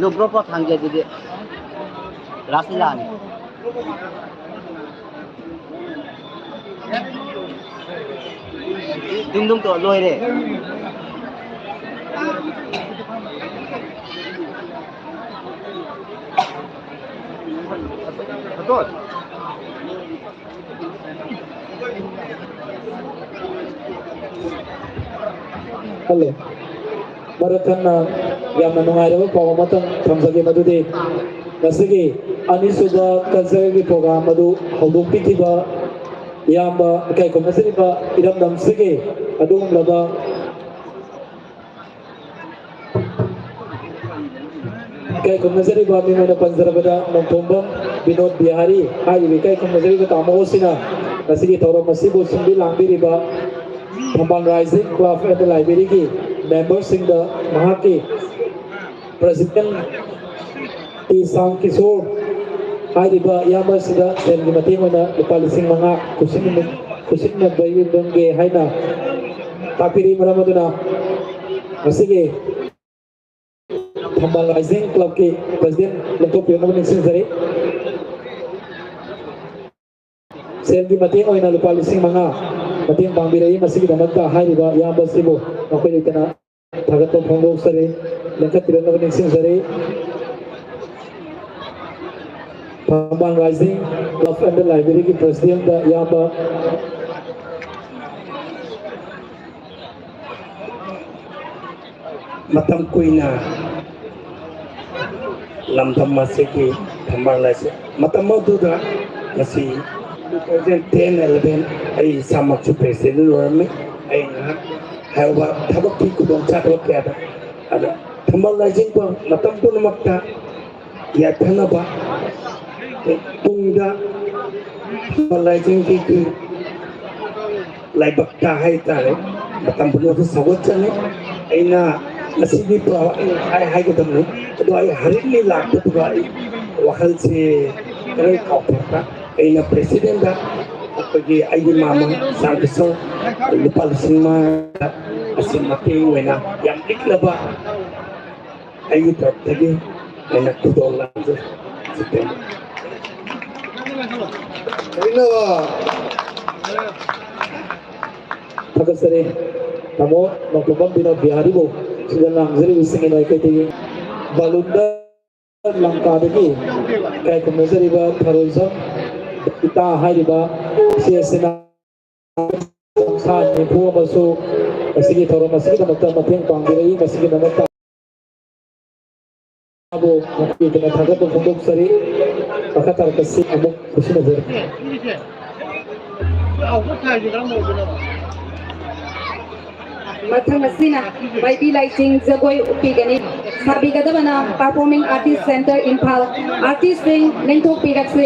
ꯅꯣ ꯕ꯭ꯔꯣ ꯄꯣꯠ ꯊꯥꯡꯖꯦ ꯑꯗꯨꯗꯤ ꯂꯥꯁ ꯂꯥꯛꯑꯅꯤ꯫ ꯗꯨꯡ ꯗꯨꯡ ꯇꯧꯔ ꯂꯣꯏꯔꯦ꯫ ꯍꯜꯂꯣ꯫ ꯃꯔꯛ ꯊꯠꯅ ꯌꯥꯝꯅ ꯅꯨꯡꯉꯥꯏꯔꯕ ꯄꯥꯎ ꯑꯃꯇꯪ ꯊꯝꯖꯒꯦ, ꯃꯗꯨꯗꯤ ꯉꯁꯤꯒꯤ ꯑꯅꯤꯁꯨꯕ ꯀꯜꯆꯔꯦꯜꯒꯤ ꯄ꯭ꯔꯣꯒ꯭ꯔꯥꯝ ꯑꯗꯨ ꯍꯧꯗꯣꯛꯄꯤꯈꯤꯕ ꯏꯌꯥꯝꯕ ꯏꯀꯥꯏ ꯈꯨꯝꯅꯖꯔꯤꯕ ꯏꯔꯝꯗꯝꯁꯤꯒꯤ ꯑꯗꯨꯒꯨꯝꯂꯕ ꯏꯀꯥꯏ ꯈꯨꯝꯅꯖꯔꯤꯕ ꯃꯤꯡ ꯑꯣꯏꯅ ꯄꯟꯖꯔꯕꯗ ꯅꯣꯡꯊꯣꯝꯕꯝ ꯕꯤꯅꯣꯗ ꯕꯤꯍꯥꯔꯤ ꯍꯥꯏꯔꯤꯕ ꯏꯀꯥꯏ ꯈꯨꯝꯅꯖꯔꯤꯕ ꯇꯥꯃꯣ ꯑꯁꯤꯅ ꯉꯁꯤꯒꯤ ꯊꯧꯔꯝ ꯑꯁꯤꯕꯨ ꯁꯤꯟꯕꯤ ꯂꯥꯡꯕꯤꯔꯤꯕ ꯊꯝꯕꯥꯜ ꯔꯥꯏꯖꯤꯡ ꯀ꯭ꯂꯕ ꯑꯦꯟ ꯂꯥꯏꯕ꯭ꯔꯦꯔꯤꯒꯤ ꯃꯦꯝꯕꯔꯁꯤꯡꯗ ꯃꯍꯥꯛꯀꯤ ꯄ꯭ꯔꯁꯤꯗꯦꯟ ꯇꯤ ꯁꯥꯝ ꯀꯤꯁꯣꯔ ꯍꯥꯏꯔꯤꯕ ꯏꯌꯥꯝꯕ ꯑꯁꯤꯗ ꯁꯦꯜꯒꯤ ꯃꯇꯦꯡ ꯑꯣꯏꯅ ꯂꯨꯄꯥ ꯂꯤꯁꯤꯡ ꯃꯉꯥ ꯈꯨꯠꯁꯤꯟꯅꯕ ꯌꯨꯝꯗꯪꯒꯦ ꯍꯥꯏꯅ ꯇꯥꯛꯄꯤꯔꯤ꯫ ꯃꯔꯝ ꯑꯗꯨꯅ ꯉꯁꯤꯒꯤ ꯊꯝꯕꯥꯜ ꯔꯥꯏꯖꯤꯡ ꯀ꯭ꯂꯕꯀꯤ ꯄ꯭ꯔꯁꯤꯗꯦꯟ ꯂꯦꯡꯊꯣꯛꯄꯤꯔꯝꯅꯕ ꯅꯤꯡꯁꯤꯡꯖꯔꯤ꯫ ꯁꯦꯜꯒꯤ ꯃꯇꯦꯡ ꯑꯣꯏꯅ ꯂꯨꯄꯥ ꯂꯤꯁꯤꯡ ꯃꯉꯥ ꯃꯇꯦꯡ ꯄꯥꯡꯕꯤꯔꯛꯏ꯫ ꯃꯁꯤꯒꯤꯗꯃꯛꯇ ꯍꯥꯏꯔꯤꯕ ꯏꯌꯥꯝꯕ ꯑꯁꯤꯕꯨ ꯃꯈꯣꯏ ꯂꯩꯇꯅ ꯊꯥꯒꯠꯄ ꯐꯣꯡꯗꯣꯛꯆꯔꯤ, ꯂꯦꯡꯈꯠꯄꯤꯔꯛꯅꯕ ꯅꯤꯡꯁꯤꯡꯖꯔꯤ꯫ ꯊꯝꯕꯥꯜ ꯔꯥꯏꯖꯤꯡ ꯀ꯭ꯂꯕ ꯑꯦꯟ ꯂꯥꯏꯕ꯭ꯔꯦꯔꯤꯒꯤ ꯄ꯭ꯔꯁꯤꯗꯦꯟꯗ ꯏꯌꯥꯝꯕ ꯃꯇꯝ ꯀꯨꯏꯅ ꯂꯝꯗꯝ ꯑꯁꯤꯒꯤ ꯊꯝꯕꯥꯜ ꯑꯁꯤ ꯃꯇꯝ ꯑꯗꯨꯗ ꯉꯁꯤ two thousand ten eleven ꯑꯩ ꯏꯁꯥꯃꯛꯁꯨ ꯄ꯭ꯔꯦꯁꯤꯗꯦꯟ ꯑꯣꯏꯔꯝꯃꯤ꯫ ꯑꯩ ꯉꯥꯏꯍꯥꯛ ꯍꯥꯏꯕ ꯊꯕꯛꯀꯤ ꯈꯨꯗꯣꯡꯆꯥꯗꯕ ꯀꯌꯥꯗ ꯑꯗ ꯊꯝꯕꯥꯜ ꯂꯥꯏꯖꯤꯡꯕ ꯃꯇꯝ ꯄꯨꯝꯅꯃꯛꯇ ꯌꯥꯊꯅꯕ ꯇꯨꯡꯗ ꯊꯝꯕꯥꯜ ꯂꯥꯏꯖꯤꯡꯒꯤ ꯂꯥꯏꯕꯛꯇ ꯍꯥꯏꯇꯥꯔꯦ ꯃꯇꯝ ꯄꯨꯝꯅꯃꯛꯇ ꯁꯧꯒꯠꯆꯅꯤ꯫ ꯑꯩꯅ ꯉꯁꯤꯗꯤ ꯄꯨꯔꯥ ꯑꯩ ꯍꯥꯏ ꯍꯥꯏꯒꯗꯕꯅꯤ꯫ ꯑꯗꯣ ꯑꯩ ꯍꯔꯤꯠꯂꯤ ꯂꯥꯛꯄꯗꯨꯒ ꯑꯩ ꯋꯥꯈꯜꯁꯦ ꯈꯔ ꯀꯥꯎꯊꯣꯛꯄ꯫ ꯑꯩꯅ ꯄ꯭ꯔꯦꯁꯤꯗꯦꯟꯗ ꯑꯩꯈꯣꯏꯒꯤ ꯑꯩꯒꯤ ꯃꯥꯃ ꯁꯥꯔ ꯀꯤꯁꯣꯔ ꯂꯨꯄꯥ ꯂꯤꯁꯤꯡ ꯃꯉꯥ ꯑꯁꯤ ꯃꯇꯦꯡ ꯑꯣꯏꯅ ꯌꯥꯝ ꯂꯤꯛꯂꯕ ꯑꯩꯒꯤ ꯇꯔꯞꯇꯒꯤ ꯑꯩꯅ ꯈꯨꯗꯣꯜ ꯂꯥꯡꯖꯩ꯫ ꯂꯣꯏꯅꯃꯛ ꯊꯥꯒꯠꯆꯔꯤ꯫ ꯇꯥꯃꯣ ꯅꯣꯡꯊꯣꯝꯕꯝ ꯕꯤꯅꯣꯗ ꯕꯤꯍꯥꯔꯤꯕꯨ ꯁꯤꯗ ꯂꯥꯡꯖꯔꯤꯕꯁꯤꯡꯒꯤ ꯃꯥꯏꯀꯩꯗꯒꯤ ꯕꯥꯂꯨꯟꯗ ꯂꯪꯀꯥꯗꯒꯤ ꯏꯀꯥꯏ ꯈꯨꯝꯅꯖꯔꯤꯕ ꯊꯔꯣꯏꯖꯝ ꯏꯇꯥ ꯍꯥꯏꯔꯤꯕ ꯁꯤ ꯑꯁꯤꯅ ꯆꯥꯝꯃꯉꯥ ꯅꯤꯐꯨ ꯑꯃꯁꯨ ꯉꯁꯤꯒꯤ ꯊꯧꯔꯝ ꯑꯁꯤꯒꯤꯗꯃꯛꯇ ꯃꯇꯦꯡ ꯄꯥꯡꯕꯤꯔꯛꯏ꯫ ꯃꯁꯤꯒꯤꯗꯃꯛꯇ ꯃꯥꯕꯨ ꯃꯈꯣꯏꯗꯨꯅ ꯊꯥꯒꯠꯄ ꯐꯣꯡꯗꯣꯛꯆꯔꯤ꯫ ꯃꯈꯥ ꯇꯥꯔꯛꯄꯁꯤ ꯑꯃꯨꯛ ꯈꯨꯠꯁꯤꯟꯅꯖꯔꯤ꯫ ꯃꯊꯪ ꯑꯁꯤꯅ ꯃꯥꯏꯕꯤ ꯂꯥꯏꯁꯤꯡ ꯖꯒꯣꯏ ꯎꯠꯄꯤꯒꯅꯤ꯫ ꯁꯥꯕꯤꯒꯗꯕꯅ Performing Artist Centre ꯏꯝꯐꯥꯜ, ꯑꯥꯔꯇꯤꯁꯁꯤꯡ ꯂꯦꯡꯊꯣꯛꯄꯤꯔꯛꯁꯤ꯫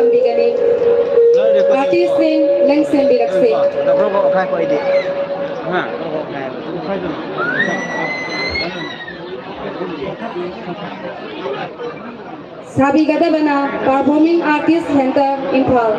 ꯇꯝꯕꯤꯒꯅꯤ꯫ ꯑꯥꯔꯇꯤꯁꯁꯤꯡ ꯂꯦꯡꯁꯤꯟꯕꯤꯔꯛꯁꯤ꯫ ꯁꯥꯕꯤꯒꯗꯕꯅ Performing Artist Center, ꯏꯝꯐꯥꯜ꯫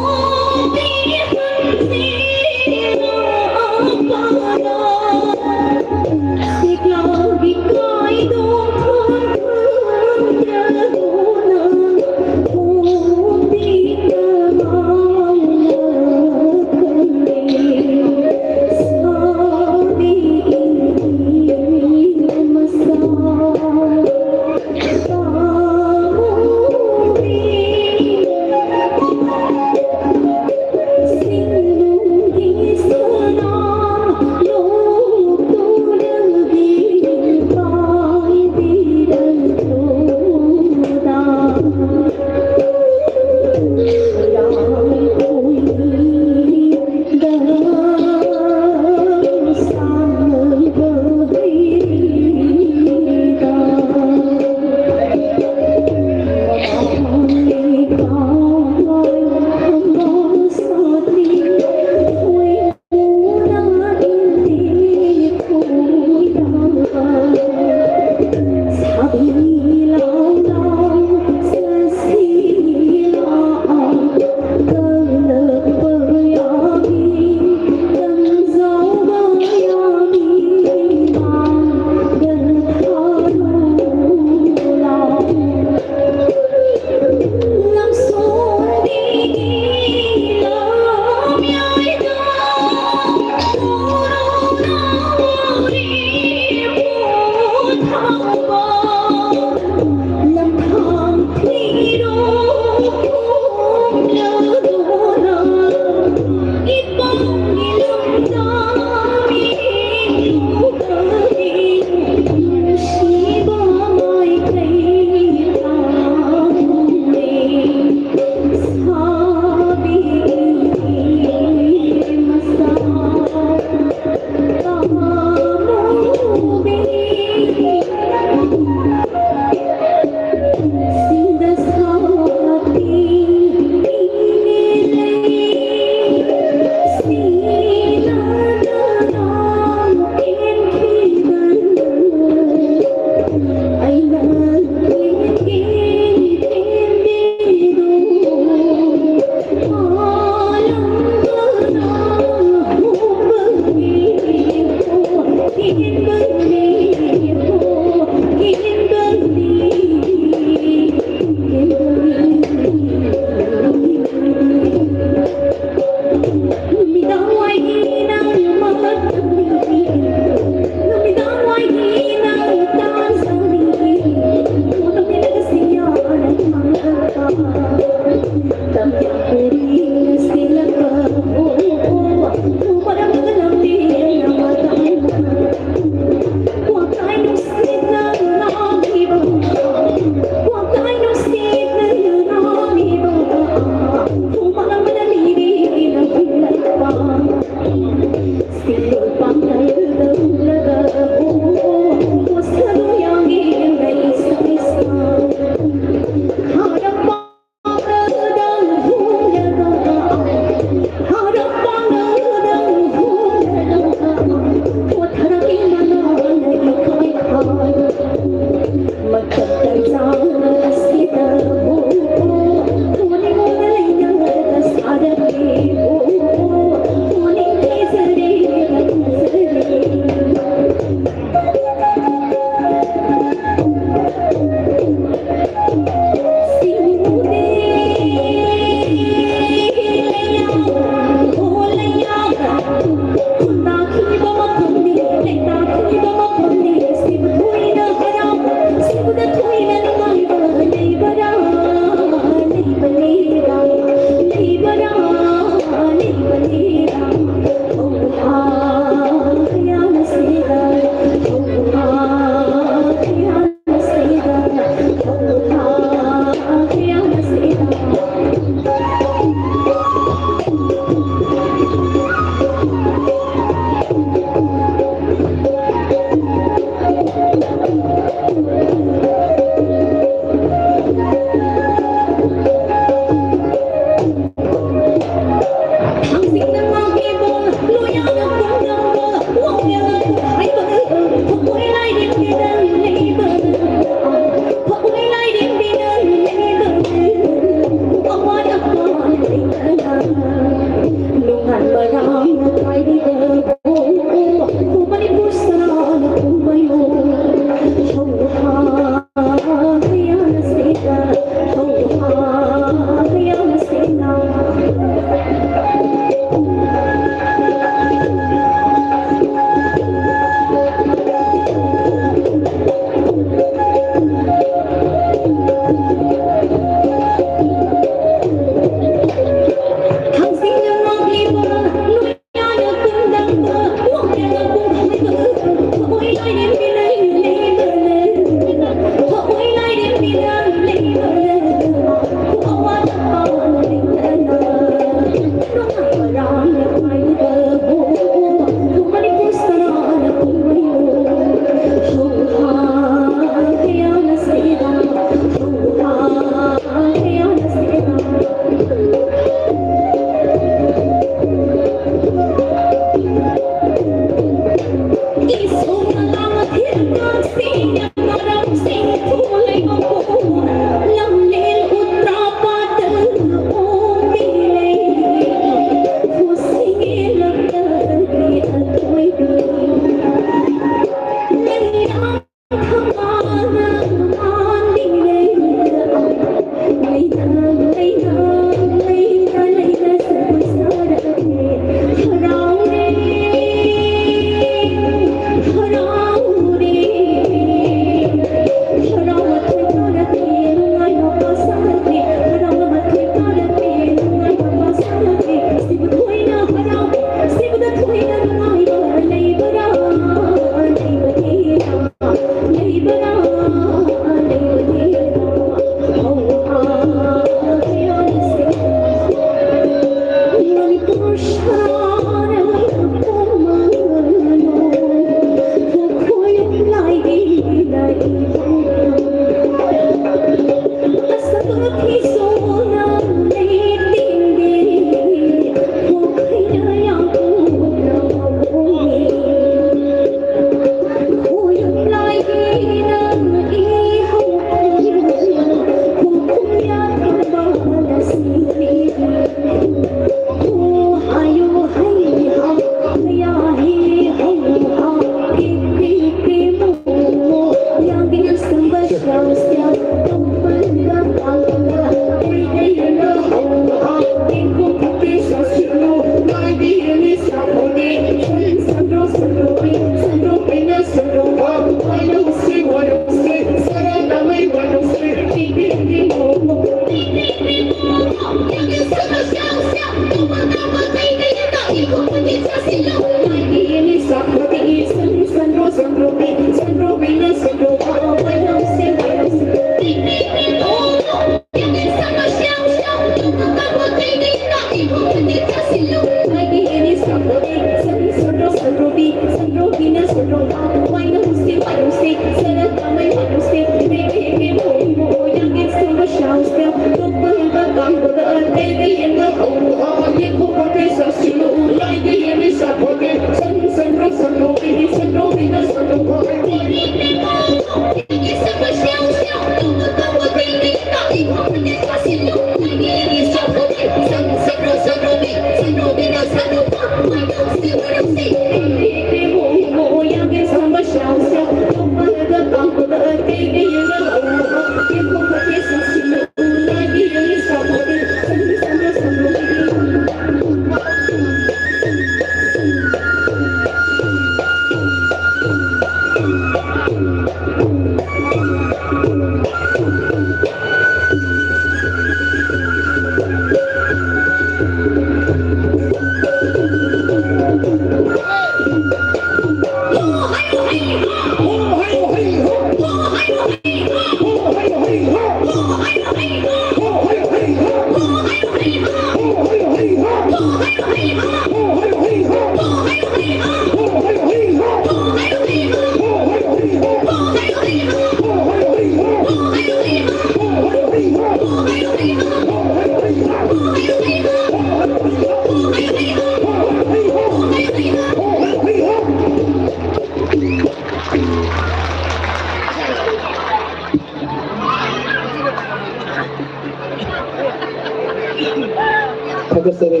ꯊꯥꯒꯠꯆꯔꯤ꯫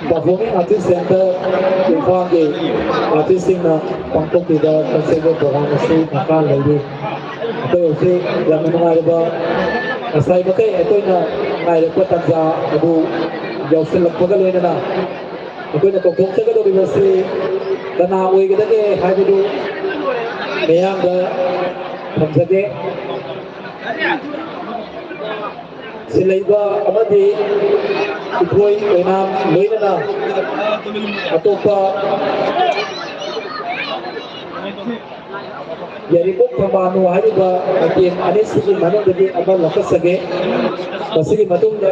Performing Artist Center ꯏꯝꯐꯥꯜꯒꯤ artistꯁꯤꯡꯅ ꯄꯥꯡꯊꯣꯛꯂꯤꯕ cultural program ꯑꯁꯤ ꯃꯈꯥ ꯂꯩꯔꯤ꯫ ꯑꯩꯈꯣꯏ ꯍꯧꯖꯤꯛ ꯌꯥꯝꯅ ꯅꯨꯡꯉꯥꯏꯔꯕ, ꯉꯁꯥꯏ ꯃꯈꯩ ꯑꯩꯈꯣꯏꯅ ꯉꯥꯏꯔꯛꯄ ꯇꯥꯟꯖꯥ ꯑꯗꯨ ꯌꯧꯁꯤꯜꯂꯛꯄꯒ ꯂꯣꯏꯅꯅ ꯑꯩꯈꯣꯏꯅ ꯀꯧꯊꯣꯛꯆꯒꯗꯧꯔꯤꯕꯁꯤ ꯀꯅꯥ ꯑꯣꯏꯒꯗꯒꯦ ꯍꯥꯏꯕꯗꯨ ꯃꯤꯌꯥꯝꯗ ꯊꯝꯖꯒꯦ꯫ ꯁꯤꯜꯂꯛꯏꯕ ꯑꯃꯗꯤ ꯏꯊꯣꯏ ꯑꯣꯏꯅꯥꯝ ꯂꯣꯏꯅꯅ ꯑꯇꯣꯞꯄ ꯌꯥꯏꯔꯤꯄꯣꯛ ꯊꯝꯕꯥꯜꯅꯨ ꯍꯥꯏꯔꯤꯕ item ꯑꯅꯤꯁꯤꯒꯤ ꯃꯅꯨꯡꯗꯒꯤ ꯑꯃ ꯂꯧꯈꯠꯆꯒꯦ꯫ ꯃꯁꯤꯒꯤ ꯃꯇꯨꯡꯗ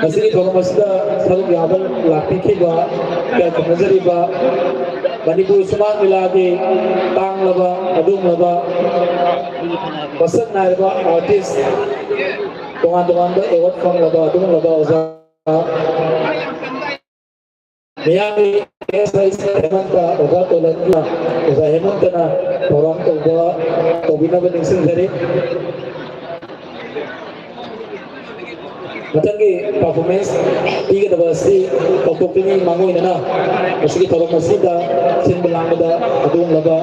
ꯃꯁꯤꯒꯤ ꯊꯧꯔꯝ ꯑꯁꯤꯗ ꯁꯔꯨꯛ ꯌꯥꯕ ꯂꯥꯛꯄꯤꯈꯤꯕ ꯏꯀꯥꯏ ꯈꯨꯝꯅꯖꯔꯤꯕ ꯃꯅꯤꯄꯨꯔ ꯁꯨꯃꯥꯡ ꯂꯤꯂꯥꯒꯤ ꯇꯥꯡꯂꯕ ꯑꯗꯨꯒꯨꯝꯂꯕ ꯃꯁꯛ ꯅꯥꯏꯔꯕ artist, ꯇꯣꯉꯥꯟ ꯇꯣꯉꯥꯟꯕ award ꯐꯪꯂꯕ ꯑꯗꯨꯒꯨꯝꯂꯕ ꯑꯣꯖꯥ ꯃꯤꯌꯥꯝꯒꯤ ꯑꯦꯁ ꯑꯥꯏ ꯁꯤ ꯍꯦꯃꯟꯇ ꯑꯣꯖꯥ ꯇꯣꯂꯟꯅ, ꯑꯣꯖꯥ ꯍꯦꯃꯟꯇꯅ ꯊꯧꯔꯥꯡ ꯇꯧꯕ, ꯇꯧꯕꯤꯅꯕ ꯅꯤꯡꯁꯤꯡꯖꯔꯤ꯫ ꯃꯊꯪꯒꯤ performance ꯄꯤꯒꯗꯕ ꯑꯁꯤ ꯀꯧꯊꯣꯛꯄꯤꯅꯤ꯫ ꯃꯥꯡꯑꯣꯏꯅꯅ ꯃꯁꯤꯒꯤ ꯊꯧꯔꯝ ꯑꯁꯤꯗ ꯁꯤꯟꯕ ꯂꯥꯡꯕꯗ ꯑꯗꯨꯒꯨꯝꯂꯕ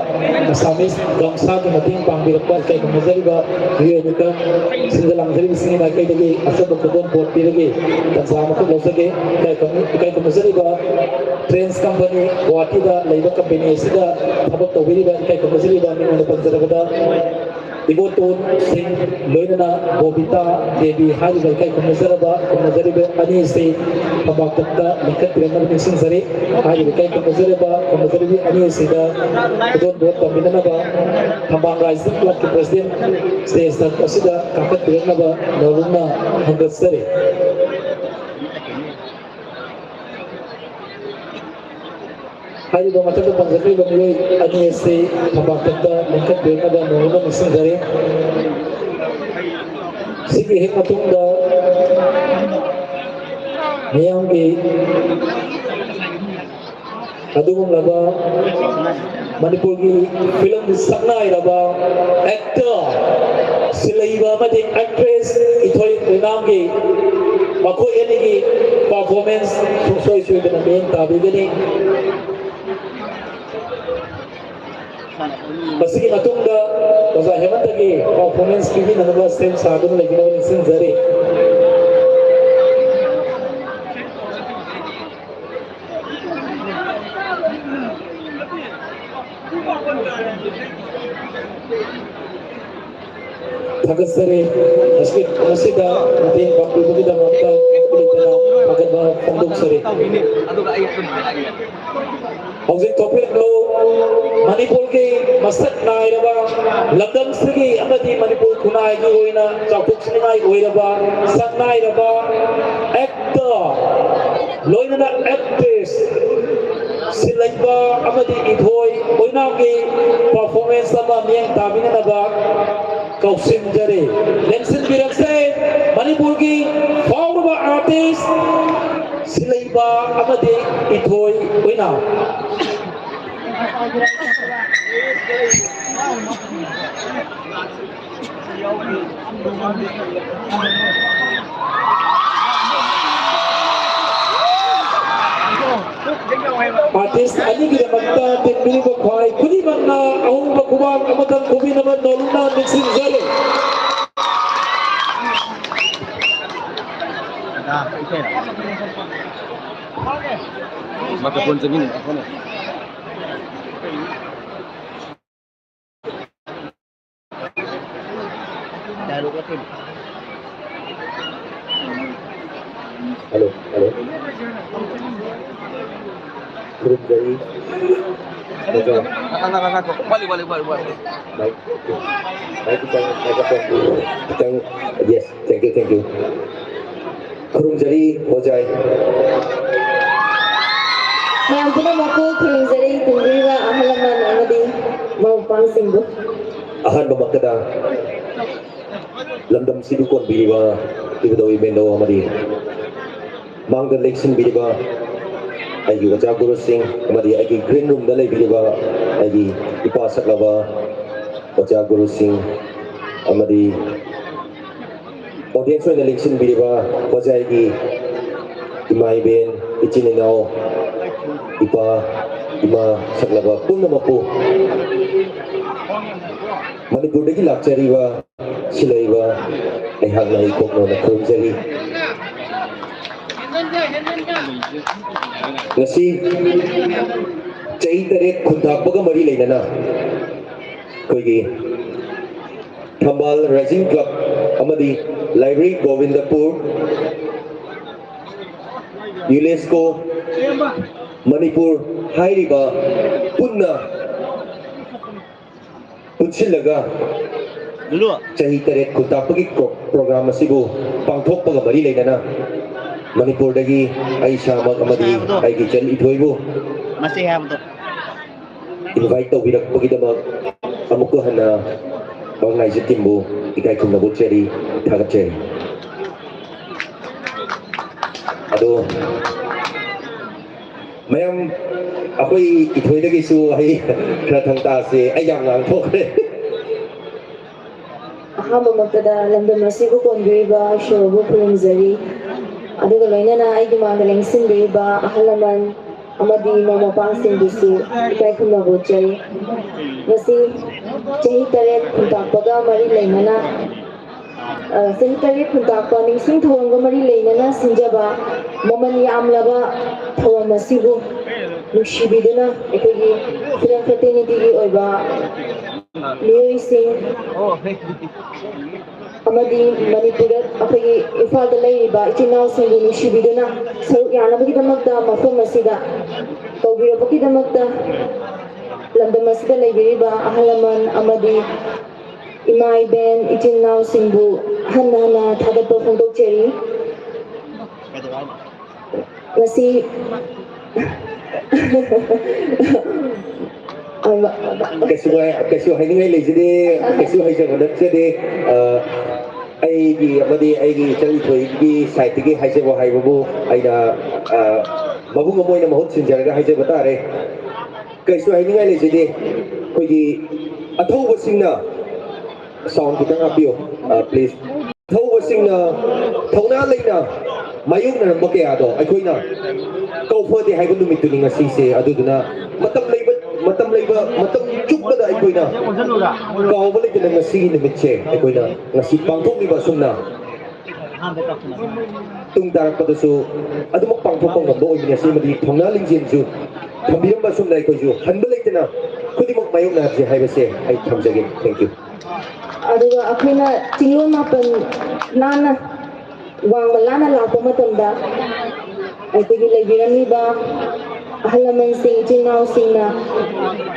ꯑꯁꯥꯃꯤꯁ ꯒꯝꯁꯥꯒꯤ ꯃꯇꯦꯡ ꯄꯥꯡꯕꯤꯔꯛꯄ ꯏꯀꯥꯏ ꯈꯨꯝꯅꯖꯔꯤꯕ ꯃꯤꯑꯣꯏ ꯑꯗꯨ ꯁꯤꯟꯖ ꯂꯥꯡꯖꯔꯤꯕꯁꯤꯡꯒꯤ ꯃꯥꯏꯀꯩꯗꯒꯤ ꯑꯆꯝꯕ ꯈꯨꯗꯣꯜ ꯄꯣꯠ ꯄꯤꯕꯒꯤ ꯇꯥꯟꯖꯥ ꯑꯃꯈꯛ ꯂꯧꯖꯒꯦ꯫ ꯏꯀꯥꯏ ꯈꯨꯝ-, ꯏꯀꯥꯏ ꯈꯨꯝꯅꯖꯔꯤꯕ Trends company ꯒꯨꯋꯥꯍꯥꯇꯤꯗ ꯂꯩꯕ company ꯑꯁꯤꯗ ꯊꯕꯛ ꯇꯧꯕꯤꯔꯤꯕ ꯏꯀꯥꯏ ꯈꯨꯝꯅꯖꯔꯤꯕ ꯃꯤꯡ ꯑꯣꯏꯅ ꯄꯟꯖꯔꯕꯗ ꯏꯕꯣꯇꯣꯟ ꯁꯤꯡ ꯂꯣꯏꯅꯅ ꯕꯣꯕꯤꯇꯥ ꯗꯦꯕꯤ ꯍꯥꯏꯔꯤꯕ ꯏꯀꯥꯏ ꯈꯨꯝꯅꯖꯔꯕ ꯈꯨꯝꯅꯖꯔꯤꯕ ꯑꯅꯤ ꯑꯁꯤ ꯐꯝꯕꯥꯛꯇ ꯂꯤꯡꯈꯠꯄꯤꯔꯛꯅꯕ ꯅꯤꯡꯁꯤꯡꯖꯔꯤ꯫ ꯍꯥꯏꯔꯤꯕ ꯏꯀꯥꯏ ꯈꯨꯝꯅꯖꯔꯕ ꯈꯨꯝꯅꯖꯔꯤꯕ ꯑꯅꯤ ꯑꯁꯤꯗ ꯈꯨꯗꯣꯜ ꯄꯣꯠ ꯇꯝꯕꯤꯅꯅꯕ ꯊꯝꯕꯥꯜ ꯔꯥꯏꯖꯤꯡ club ꯀꯤ president stage ꯑꯁꯤꯗ ꯀꯥꯈꯠꯄꯤꯔꯛꯅꯕ ꯅꯧꯅ ꯍꯪꯒꯠꯆꯔꯤ꯫ ꯍꯥꯏꯔꯤꯕ ꯃꯊꯛꯇ ꯄꯟꯖꯈ꯭ꯔꯤꯕ ꯃꯤꯑꯣꯏ ꯑꯅꯤ ꯑꯁꯤ ꯐꯝꯄꯥꯛꯇ ꯂꯤꯡꯈꯠꯄꯤꯅꯕ ꯅꯣꯡꯃ ꯅꯤꯡꯁꯤꯡꯖꯔꯤ꯫ ꯁꯤꯒꯤ ꯍꯦꯛ ꯃꯇꯨꯡꯗ ꯃꯤꯌꯥꯝꯒꯤ ꯑꯗꯨꯒꯨꯝꯂꯕ ꯃꯅꯤꯄꯨꯔꯒꯤ ꯐꯤꯂꯝꯒꯤ ꯁꯛꯅꯥꯏꯔꯕ actor ꯁꯤꯜꯂꯩꯕ ꯑꯃꯗꯤ actress ꯏꯊꯣꯏ ꯑꯣꯏꯅꯥꯝꯒꯤ ꯃꯈꯣꯏ ꯑꯅꯤꯒꯤ performance ꯁꯨꯡꯁꯣꯏ ꯁꯣꯏꯗꯅ ꯃꯤꯠꯌꯦꯡ ꯇꯥꯕꯤꯒꯅꯤ꯫ ꯃꯁꯤꯒꯤ ꯃꯇꯨꯡꯗ ꯑꯣꯖꯥ ꯍꯦꯃꯟꯇꯒꯤ performance ꯄꯤꯕꯤꯅꯅꯕ ꯁꯦꯝ ꯁꯥꯗꯨꯅ ꯂꯩꯕꯤꯅꯕ ꯅꯤꯡꯁꯤꯡꯖꯔꯤ꯫ ꯊꯥꯒꯠ ꯖꯔꯤ꯫ ꯉꯁꯤ-, ꯉꯁꯤꯗ ꯃꯇꯦꯡ ꯄꯥꯡꯕꯤꯕꯒꯤꯗꯃꯛꯇ ꯂꯩꯇꯅ ꯊꯥꯒꯠꯄ ꯐꯣꯡꯗꯣꯛꯆꯔꯤ꯫ ꯍꯧꯖꯤꯛ ꯊꯣꯛꯄꯤꯔꯤꯕ ꯃꯅꯤꯄꯨꯔꯒꯤ ꯃꯁꯛ ꯅꯥꯏꯔꯕ ꯂꯝꯗꯝꯁꯤꯒꯤ ꯑꯃꯗꯤ ꯃꯅꯤꯄꯨꯔ ꯈꯨꯟꯅꯥꯏꯒꯤ ꯑꯣꯏꯅ ꯆꯥꯎꯊꯣꯛꯆꯅꯤꯡꯉꯥꯏ ꯑꯣꯏꯔꯕ ꯁꯛ ꯅꯥꯏꯔꯕ ꯑꯦꯛꯇꯔ, ꯂꯣꯏꯅꯅ ꯑꯦꯛꯇ꯭ꯔꯦꯁ ꯁꯤꯂꯩꯕ ꯑꯃꯗꯤ ꯏꯊꯣꯏ ꯑꯣꯏꯅꯥꯝꯒꯤ ꯄꯔꯐꯣꯔꯃꯦꯟꯁ ꯑꯃ ꯃꯤꯠꯌꯦꯡ ꯇꯥꯕꯤꯅꯅꯕ ꯀꯧꯁꯤꯟꯖꯔꯤ꯫ ꯂꯦꯡꯁꯤꯟꯕꯤꯔꯛꯁꯦ ꯃꯅꯤꯄꯨꯔꯒꯤ ꯐꯥꯎꯔꯕ ꯑꯥꯔꯇꯤꯁ ꯁꯤꯂꯩꯕ ꯑꯃꯗꯤ ꯏꯊꯣꯏ ꯑꯣꯏꯅꯥꯝ꯫ ꯑꯥꯔꯇꯤꯁ ꯑꯅꯤꯒꯤꯗꯃꯛꯇ ꯇꯤꯟꯕꯤꯔꯤꯕ ꯈ꯭ꯋꯥꯏ ꯈꯨꯗꯤꯡꯃꯛꯅ ꯑꯍꯣꯡꯕ ꯈꯨꯕꯥꯛ ꯑꯃꯇꯪ ꯈꯨꯕꯤꯅꯕ ꯅꯣꯂꯨꯛꯅ ꯅꯤꯡꯁꯤꯡꯖꯔꯤ꯫ ꯃꯥꯏꯀ꯭ꯔꯣꯐꯣꯟ ꯆꯪꯉꯤꯅꯦ, ꯃꯥꯏꯀ꯭ꯔꯣꯐꯣꯟ꯫ Hello, hello. ꯈꯨꯔꯨꯝꯖꯔꯤ꯫ ꯉꯥꯏꯈꯣ, ꯉꯥꯏꯈꯣ, ꯉꯥꯏꯈꯣ꯫ ꯋꯥꯠꯂꯤ, ꯋꯥꯠꯂꯤ, ꯋꯥꯠꯂꯤ, ꯋꯥꯠꯂꯤ꯫ ꯃꯥꯏꯛ, ꯃꯥꯏꯛ ꯈꯤꯇꯪ, ꯃꯥꯏꯛꯔꯣꯐꯣꯟ ꯈꯤꯇꯪ, yes. Thank you, thank you. ꯈꯨꯔꯨꯝꯖꯔꯤ, ꯑꯣꯖꯥ꯫ ꯃꯌꯥꯝ ꯄꯨꯝꯅꯃꯛꯄꯨ ꯈꯨꯔꯨꯝꯖꯔꯤ, ꯇꯤꯟꯕꯤꯔꯤꯕ ꯑꯍꯜ ꯂꯃꯟ ꯑꯃꯗꯤ ꯃꯔꯨꯞ ꯃꯄꯥꯡꯁꯤꯡꯕꯨ꯫ ꯑꯍꯥꯟꯕꯃꯛꯇꯗ ꯂꯝꯗꯝꯁꯤꯕꯨ ꯀꯣꯟꯕꯤꯔꯤꯕ ꯏꯕꯨꯙꯧ ꯏꯕꯦꯟꯗꯧ ꯑꯃꯗꯤ ꯃꯥꯡꯗ ꯂꯦꯡꯁꯤꯟꯕꯤꯔꯤꯕ ꯑꯩꯒꯤ ꯑꯣꯖꯥ ꯒꯨꯔꯨꯁꯤꯡ ꯑꯃꯗꯤ ꯑꯩꯒꯤ ꯒ꯭ꯔꯤꯟ ꯔꯨꯝꯗ ꯂꯩꯕꯤꯔꯤꯕ ꯑꯩꯒꯤ ꯏꯄꯥ ꯁꯛꯂꯕ ꯑꯣꯖꯥ ꯒꯨꯔꯨꯁꯤꯡ ꯑꯃꯗꯤ ꯑꯣꯗꯤꯌꯦꯟꯁ ꯑꯣꯏꯅ ꯂꯦꯡꯁꯤꯟꯕꯤꯔꯤꯕ ꯑꯣꯖꯥꯒꯤ ꯏꯃꯥ ꯏꯕꯦꯟ, ꯏꯆꯤꯟ ꯏꯅꯥꯎ, ꯏꯄꯥ ꯏꯃꯥ ꯁꯛꯂꯕ ꯄꯨꯝꯅꯃꯛꯄꯨ ꯃꯅꯤꯄꯨꯔꯗꯒꯤ ꯂꯥꯛꯆꯔꯤꯕ ꯁꯤꯂꯩꯕ ꯑꯩꯍꯥꯛꯅ ꯏꯀꯣꯛꯅꯧꯅ ꯈꯨꯔꯨꯝꯖꯔꯤ꯫ ꯉꯁꯤ ꯆꯍꯤ ꯇꯔꯦꯠ ꯈꯨꯟꯇꯥꯛꯄꯒ ꯃꯔꯤ ꯂꯩꯅꯅ ꯑꯩꯈꯣꯏꯒꯤ ꯊꯝꯕꯥꯜ ꯔꯥꯏꯖꯤꯡ ꯀ꯭ꯂꯕ ꯑꯃꯗꯤ ꯂꯥꯏꯕ꯭ꯔꯦꯔꯤ ꯒꯣꯕꯤꯟꯗꯄꯨꯔ, ꯌꯨꯅꯦꯁꯀꯣ ꯃꯅꯤꯄꯨꯔ ꯍꯥꯏꯔꯤꯕ ꯄꯨꯟꯅ ꯄꯨꯟꯁꯤꯜꯂꯒ ꯆꯍꯤ ꯇꯔꯦꯠ ꯈꯨꯟꯇꯥꯛꯄꯒꯤ ꯄ꯭ꯔꯣ-, ꯄ꯭ꯔꯣꯒ꯭ꯔꯥꯝ ꯑꯁꯤꯕꯨ ꯄꯥꯡꯊꯣꯛꯄꯒ ꯃꯔꯤ ꯂꯩꯅꯅ ꯃꯅꯤꯄꯨꯔꯗꯒꯤ ꯑꯩ ꯏꯁꯥꯃꯛ ꯑꯃꯗꯤ ꯑꯩꯒꯤ ꯏꯆꯟ ꯏꯊꯣꯏꯕꯨ ꯃꯁꯤ ꯍꯥꯏꯕꯗꯣ ꯏꯟꯚꯥꯏꯠ ꯇꯧꯕꯤꯔꯛꯄꯒꯤꯗꯃꯛ ꯑꯃꯨꯛꯀ ꯍꯟꯅ ꯃꯥꯡꯂꯥꯏꯖ ꯇꯤꯝꯕꯨ ꯏꯀꯥꯏ ꯈꯨꯝꯅꯕ ꯎꯠꯆꯔꯤ, ꯊꯥꯒꯠꯆꯔꯤ꯫ ꯑꯗꯣ ꯃꯌꯥꯝ, ꯑꯩꯈꯣꯏ ꯏꯊꯣꯏꯗꯒꯤꯁꯨ ꯋꯥꯍꯩ ꯈꯔ ꯊꯪ ꯇꯥꯁꯦ꯫ ꯑꯩ ꯌꯥꯝ ꯉꯥꯡꯊꯣꯛꯈ꯭ꯔꯦ꯫ ꯑꯍꯥꯟꯕꯃꯛꯇꯗ ꯂꯝꯗꯝ ꯑꯁꯤꯕꯨ ꯀꯣꯟꯕꯤꯔꯤꯕ ꯏꯁꯣꯔꯕꯨ ꯈꯨꯔꯨꯝꯖꯔꯤ, ꯑꯗꯨꯒ ꯂꯣꯏꯅꯅ ꯑꯩꯒꯤ ꯃꯥꯡꯗ ꯂꯦꯡꯁꯤꯟꯕꯤꯔꯤꯕ ꯑꯍꯜ ꯂꯃꯟ ꯑꯃꯗꯤ ꯃꯃꯥ ꯃꯄꯥꯁꯤꯡꯕꯨꯁꯨ ꯏꯀꯥꯏ ꯈꯨꯝꯅꯕ ꯎꯠꯆꯔꯤ꯫ ꯉꯁꯤ ꯆꯍꯤ ꯇꯔꯦꯠ ꯈꯨꯟꯇꯥꯛꯄꯒ ꯃꯔꯤ ꯂꯩꯅꯅ, ꯑ, ꯆꯍꯤ ꯇꯔꯦꯠ ꯈꯨꯟꯇꯥꯛꯄ ꯅꯤꯡꯁꯤꯡ ꯊꯧꯔꯝꯒ ꯃꯔꯤ ꯂꯩꯅꯅ ꯁꯤꯟꯖꯕ ꯃꯃꯜ ꯌꯥꯝꯂꯕ ꯊꯧꯔꯝ ꯑꯁꯤꯕꯨ ꯅꯨꯡꯁꯤꯕꯤꯗꯨꯅ ꯑꯩꯈꯣꯏꯒꯤ ꯐꯤꯂꯝ ꯐ꯭ꯔꯦꯇꯔꯅꯤꯇꯤꯒꯤ ꯑꯣꯏꯕ ꯃꯤꯑꯣꯏꯁꯤꯡ ꯑꯃꯗꯤ ꯃꯅꯤꯄꯨꯔꯗ ꯑꯩꯈꯣꯏꯒꯤ ꯏꯝꯐꯥꯜꯗ ꯂꯩꯔꯤꯕ ꯏꯆꯤꯟ ꯏꯅꯥꯎꯁꯤꯡꯕꯨ ꯅꯨꯡꯁꯤꯕꯤꯗꯨꯅ ꯁꯔꯨꯛ ꯌꯥꯅꯕꯒꯤꯗꯃꯛꯇ ꯃꯐꯝ ꯑꯁꯤꯗ ꯀꯧꯕꯤꯔꯛꯄꯒꯤꯗꯃꯛꯇ ꯂꯝꯗꯝ ꯑꯁꯤꯗ ꯂꯩꯕꯤꯔꯤꯕ ꯑꯍꯜ ꯂꯃꯟ ꯑꯃꯗꯤ ꯏꯃꯥ ꯏꯕꯦꯟ ꯏꯆꯤꯟ ꯏꯅꯥꯎꯁꯤꯡꯕꯨ ꯍꯟꯅ ꯍꯟꯅ ꯊꯥꯒꯠꯄ ꯐꯣꯡꯗꯣꯛꯆꯔꯤ꯫ ꯉꯁꯤ ꯀꯩꯁꯨ ꯍꯥꯏ-, ꯀꯩꯁꯨ ꯍꯥꯏꯅꯤꯡꯉꯥꯏ ꯂꯩꯖꯗꯦ, ꯀꯩꯁꯨ ꯍꯥꯏꯖꯕ ꯅꯠꯆꯗꯦ꯫ ꯑ, ꯑꯩꯒꯤ ꯑꯃꯗꯤ ꯑꯩꯒꯤ ꯏꯆꯟ ꯏꯊꯣꯏꯒꯤ ꯁꯥꯏꯠꯇꯒꯤ ꯍꯥꯏꯖꯕ ꯍꯥꯏꯕꯕꯨ ꯑꯩꯅ, ꯑ, ꯃꯕꯨꯡ ꯑꯃ ꯑꯣꯏꯅ ꯃꯍꯨꯠ ꯁꯤꯟꯖꯔꯒ ꯍꯥꯏꯖꯕ ꯇꯥꯔꯦ꯫ ꯀꯩꯁꯨ ꯍꯥꯏꯅꯤꯡꯉꯥꯏ ꯂꯩꯖꯗꯦ꯫ ꯑꯩꯈꯣꯏꯒꯤ ꯑꯊꯧꯕꯁꯤꯡꯅ, ꯁꯥꯎꯟ ꯈꯤꯇꯪ ꯍꯥꯞꯄꯤꯌꯣ, ꯑ, ꯄ꯭ꯂꯤꯖ꯫ ꯑꯊꯧꯕꯁꯤꯡꯅ ꯊꯧꯅꯥ ꯂꯩꯅ ꯃꯥꯌꯣꯛꯅꯔꯝꯕ ꯀꯌꯥꯗꯣ ꯑꯩꯈꯣꯏꯅ ꯀꯧꯐꯗꯦ ꯍꯥꯏꯕ ꯅꯨꯃꯤꯠꯇꯨꯅꯤ ꯉꯁꯤꯁꯦ꯫ ꯑꯗꯨꯗꯨꯅ ꯃꯇꯝ ꯂꯩꯕ, ꯃꯇꯝ ꯂꯩꯕ, ꯃꯇꯝ ꯆꯨꯞꯄꯗ ꯑꯩꯈꯣꯏꯅ ꯀꯥꯎꯕ ꯂꯩꯇꯅ ꯉꯁꯤꯒꯤ ꯅꯨꯃꯤꯠꯁꯦ ꯑꯩꯈꯣꯏꯅ ꯉꯁꯤ ꯄꯥꯡꯊꯣꯛꯂꯤꯕ ꯑꯁꯨꯝꯅ ꯇꯨꯡ ꯇꯥꯔꯛꯄꯗꯁꯨ ꯑꯗꯨꯃꯛ ꯄꯥꯡꯊꯣꯛꯄ ꯉꯝꯕ ꯑꯣꯏꯃꯤꯟꯅꯁꯤ ꯑꯃꯗꯤ ꯊꯧꯅꯥ ꯂꯤꯡꯖꯦꯜꯁꯨ ꯊꯝꯕꯤꯔꯝꯕ ꯑꯁꯨꯝꯅ ꯑꯩꯈꯣꯏꯁꯨ ꯍꯟꯕ ꯂꯩꯇꯅ ꯈꯨꯗꯤꯡꯃꯛ ꯃꯥꯌꯣꯛꯅꯍꯟꯁꯤ ꯍꯥꯏꯕꯁꯦ ꯑꯩ ꯊꯝꯖꯒꯦ꯫ Thank you꯫ ꯑꯗꯨꯒ ꯑꯩꯈꯣꯏꯅ ꯆꯤꯡꯂꯣꯟ ꯃꯥꯄꯟ ꯂꯥꯟꯅ, ꯋꯥꯡꯃ ꯂꯥꯟꯅ ꯂꯥꯛꯄ ꯃꯇꯝꯗ, ꯑꯩꯈꯣꯏꯒꯤ ꯂꯩꯕꯤꯔꯝꯂꯤꯕ ꯑꯍꯜ ꯂꯃꯟꯁꯤꯡ, ꯏꯆꯤꯜ ꯏꯅꯥꯎꯁꯤꯡꯅ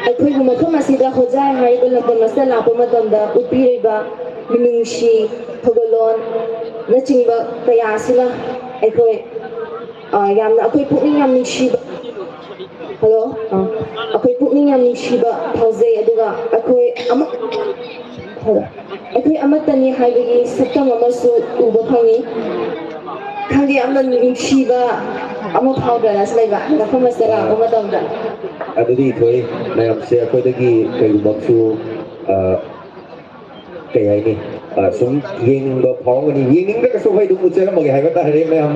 ꯑꯩꯈꯣꯏꯕꯨ ꯃꯐꯝ ꯑꯁꯤꯗ ꯍꯣꯖꯥꯏ ꯍꯥꯏꯔꯤꯕ ꯂꯝꯗꯝ ꯑꯁꯤꯗ ꯂꯥꯛꯄ ꯃꯇꯝꯗ ꯎꯠꯄꯤꯔꯤꯕ ꯃꯤꯅꯨꯡꯁꯤ, ꯊꯧꯒꯜꯂꯣꯟꯅꯆꯤꯡꯕ ꯀꯌꯥ ꯑꯁꯤꯅ ꯑꯩꯈꯣꯏ, ꯑ, ꯌꯥꯝꯅ ꯑꯩꯈꯣꯏ ꯄꯨꯛꯅꯤꯡ ꯌꯥꯝ ꯅꯨꯡꯁꯤꯕ, ꯍꯜꯂꯣ? ꯑ, ꯑꯩꯈꯣꯏ ꯄꯨꯛꯅꯤꯡ ꯌꯥꯝ ꯅꯨꯡꯁꯤꯕ ꯐꯥꯎꯖꯩ꯫ ꯑꯗꯨꯒ ꯑꯩꯈꯣꯏ ꯑꯃ-, ꯍꯜꯂꯣ? ꯑꯩꯈꯣꯏ ꯑꯃꯠꯇꯅꯤ ꯍꯥꯏꯕꯒꯤ ꯁꯛꯇꯝ ꯑꯃꯁꯨ ꯎꯕ ꯐꯪꯉꯤ꯫ ꯈꯪꯗꯦ, ꯌꯥꯝꯅ ꯅꯨꯡꯁꯤꯕ ꯑꯃ ꯐꯥꯎꯗ꯭ꯔꯅ ꯁꯤ ꯂꯩꯕ ꯃꯐꯝ ꯑꯁꯤꯗ ꯂꯥꯛꯄ ꯃꯇꯝꯗ꯫ ꯑꯗꯨꯗꯤ ꯊꯣꯏ ꯃꯌꯥꯝꯁꯦ ꯑꯩꯈꯣꯏꯗꯒꯤ ꯀꯩꯒꯨꯝꯕꯁꯨ, ꯑ, ꯀꯩ ꯍꯥꯏꯅꯤ, ꯑ, ꯁꯨꯝ ꯌꯦꯡꯅꯤꯡꯕ ꯐꯥꯎꯔꯝꯒꯅꯤ꯫ ꯌꯦꯡꯅꯤꯡꯗ꯭ꯔꯒꯁꯨ ꯑꯩꯈꯣꯏ ꯑꯗꯨꯝ ꯎꯠꯆꯔꯝꯃꯒꯦ ꯍꯥꯏꯕ ꯇꯥꯔꯦ ꯃꯌꯥꯝ꯫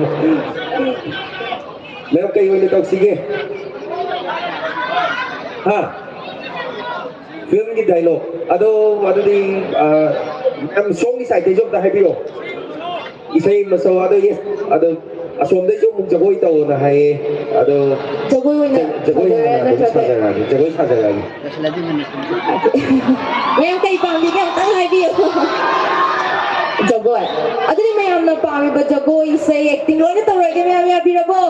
ꯃꯌꯥꯝ ꯀꯩ ꯑꯣꯏꯅ ꯇꯧꯁꯤꯒꯦ? ꯍꯥ? ꯐꯤꯂꯝꯒꯤ ꯗꯥꯏꯂꯣꯛ ꯑꯗꯣ, ꯑꯗꯨꯗꯤ, ꯑ, ꯃꯌꯥꯝ ꯁꯣꯝꯒꯤ ꯁꯥꯏꯠꯇꯩꯁꯨ ꯑꯝꯇ ꯍꯥꯏꯕꯤꯔꯛꯑꯣ꯫ ꯏꯁꯩ ꯑꯃ ꯁꯛꯑꯣ꯫ ꯑꯗꯣ, ꯌꯦꯁ, ꯑꯗꯣ ꯑꯁꯣꯝꯗꯩꯁꯨ ꯑꯃꯨꯛ ꯖꯒꯣꯏ ꯇꯧꯑꯣꯅ ꯍꯥꯏꯌꯦ꯫ ꯑꯗꯣ ꯖꯒꯣꯏ ꯑꯣꯏꯅ ꯖ-, ꯖꯒꯣꯏ ꯇꯧꯗꯣꯏꯔꯥ ꯍꯥꯟꯅ ꯑꯗꯨꯝ ꯅꯠꯇ꯭ꯔꯒ ꯁꯥꯖꯔꯛꯑꯒꯦ, ꯖꯒꯣꯏ ꯁꯥꯖꯔꯛꯑꯒꯦ꯫ ꯃꯌꯥꯝ ꯀꯩ ꯄꯥꯝꯕꯤꯒꯦ ꯑꯝꯇꯪ ꯍꯥꯏꯕꯤꯌꯨ꯫ ꯖꯒꯣꯏ꯫ ꯑꯗꯨꯗꯤ ꯃꯌꯥꯝꯅ ꯄꯥꯝꯃꯤꯕ ꯖꯒꯣꯏ, ꯏꯁꯩ, ꯑꯦꯛꯇꯤꯡ ꯂꯣꯏꯅ ꯇꯧꯔꯒꯦ꯫ ꯃꯌꯥꯝ ꯌꯥꯕꯤꯔꯕꯣ?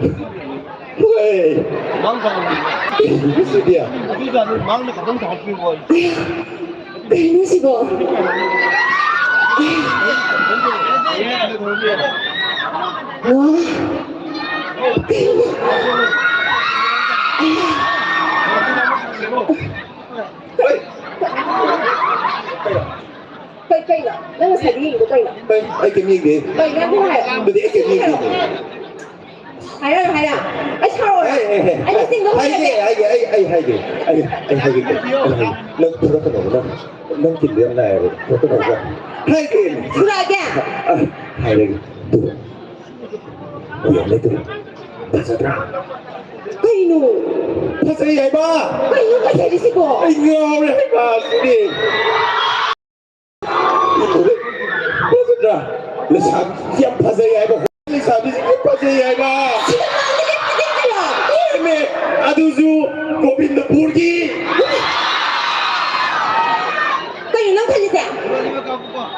ꯍꯣꯏ꯫ ꯀꯩꯅꯣ ꯁꯤꯗꯤ? ꯀꯩꯅꯣ ꯁꯤꯕꯣ? ꯋꯥ꯫ ꯀꯩꯅꯣ? ꯀꯩ-, ꯀꯩꯅꯣ? ꯅꯪ ꯉꯁꯥꯏꯗꯤ ꯌꯦꯡꯉꯤꯗꯣ ꯀꯩꯅꯣ? ꯑꯩ, ꯑꯩ ꯀꯩꯝ ꯌꯦꯡꯗꯦ꯫ ꯀꯩꯅꯣ ꯑꯗꯨ ꯍꯥꯏꯔꯣ? ꯑꯗꯨꯗꯤ ꯑꯩ ꯀꯩꯝ ꯌꯦꯡꯗꯦ꯫ ꯍꯥꯏꯔꯛꯑꯣ, ꯍꯥꯏꯔꯛꯑꯣ꯫ ꯑꯩ ꯁꯥꯎꯔꯛꯑꯣꯏ꯫ ꯑꯦ, ꯑꯦ, ꯑꯦ, ꯑꯩ ꯇꯤꯟꯗꯣ ꯍꯥꯏꯒꯦ, ꯍꯥꯏꯔꯛꯑꯣꯏ꯫ ꯍꯥꯏꯒꯦ, ꯑꯩ, ꯑꯩ ꯍꯥꯏꯒꯦ꯫ ꯑꯩ, ꯑꯩ ꯍꯥꯏꯒꯦ, ꯑꯩ ꯍꯥꯏꯒꯦ꯫ ꯅꯪ ꯐꯨꯔꯛꯀꯅꯣꯕ, ꯅꯪ, ꯅꯪ ꯇꯤꯟꯗꯣ ꯌꯥꯝ ꯅꯥꯏꯌꯦꯕ꯫ ꯐꯨꯔꯛꯀꯅꯣꯕ꯫ ꯍꯥꯏꯒꯦ꯫ ꯐꯨꯔꯛꯑꯒꯦ? ꯑ, ꯍꯥꯏꯔꯒꯦ꯫ ꯇꯨ꯫ ꯌꯦꯡꯉꯦ, ꯇꯨ꯫ ꯐꯖꯗ꯭ꯔꯥ? ꯀꯩꯅꯣ? ꯐꯖꯩ ꯍꯥꯏꯕ꯫ ꯀꯩꯅꯣ ꯐꯖꯔꯤꯁꯤꯕꯣ? ꯑꯩ ꯉꯥꯎꯔꯦ ꯍꯥꯏꯕ ꯁꯤꯗꯤ꯫ ꯐꯖꯗ꯭ꯔꯥ? ꯂꯩꯁꯥꯕꯤ ꯌꯥꯝ ꯐꯖꯩ ꯍꯥꯏꯕ꯫ ꯂꯩꯁꯥꯕꯤꯁꯤ ꯌꯥꯝ ꯐꯖꯩ ꯍꯥꯏꯕ꯫ ꯁꯤꯗ ꯃꯥꯡꯗ ꯂꯦꯞꯄꯤꯁꯦ ꯀꯩꯅꯣ? ꯍꯣꯏꯃꯦ, ꯑꯗꯨꯁꯨ ꯒꯣꯕꯤꯟꯗꯄꯨꯔꯒꯤ꯫ ꯀꯩꯅꯣ ꯅꯪ ꯈꯜꯂꯤꯁꯦ?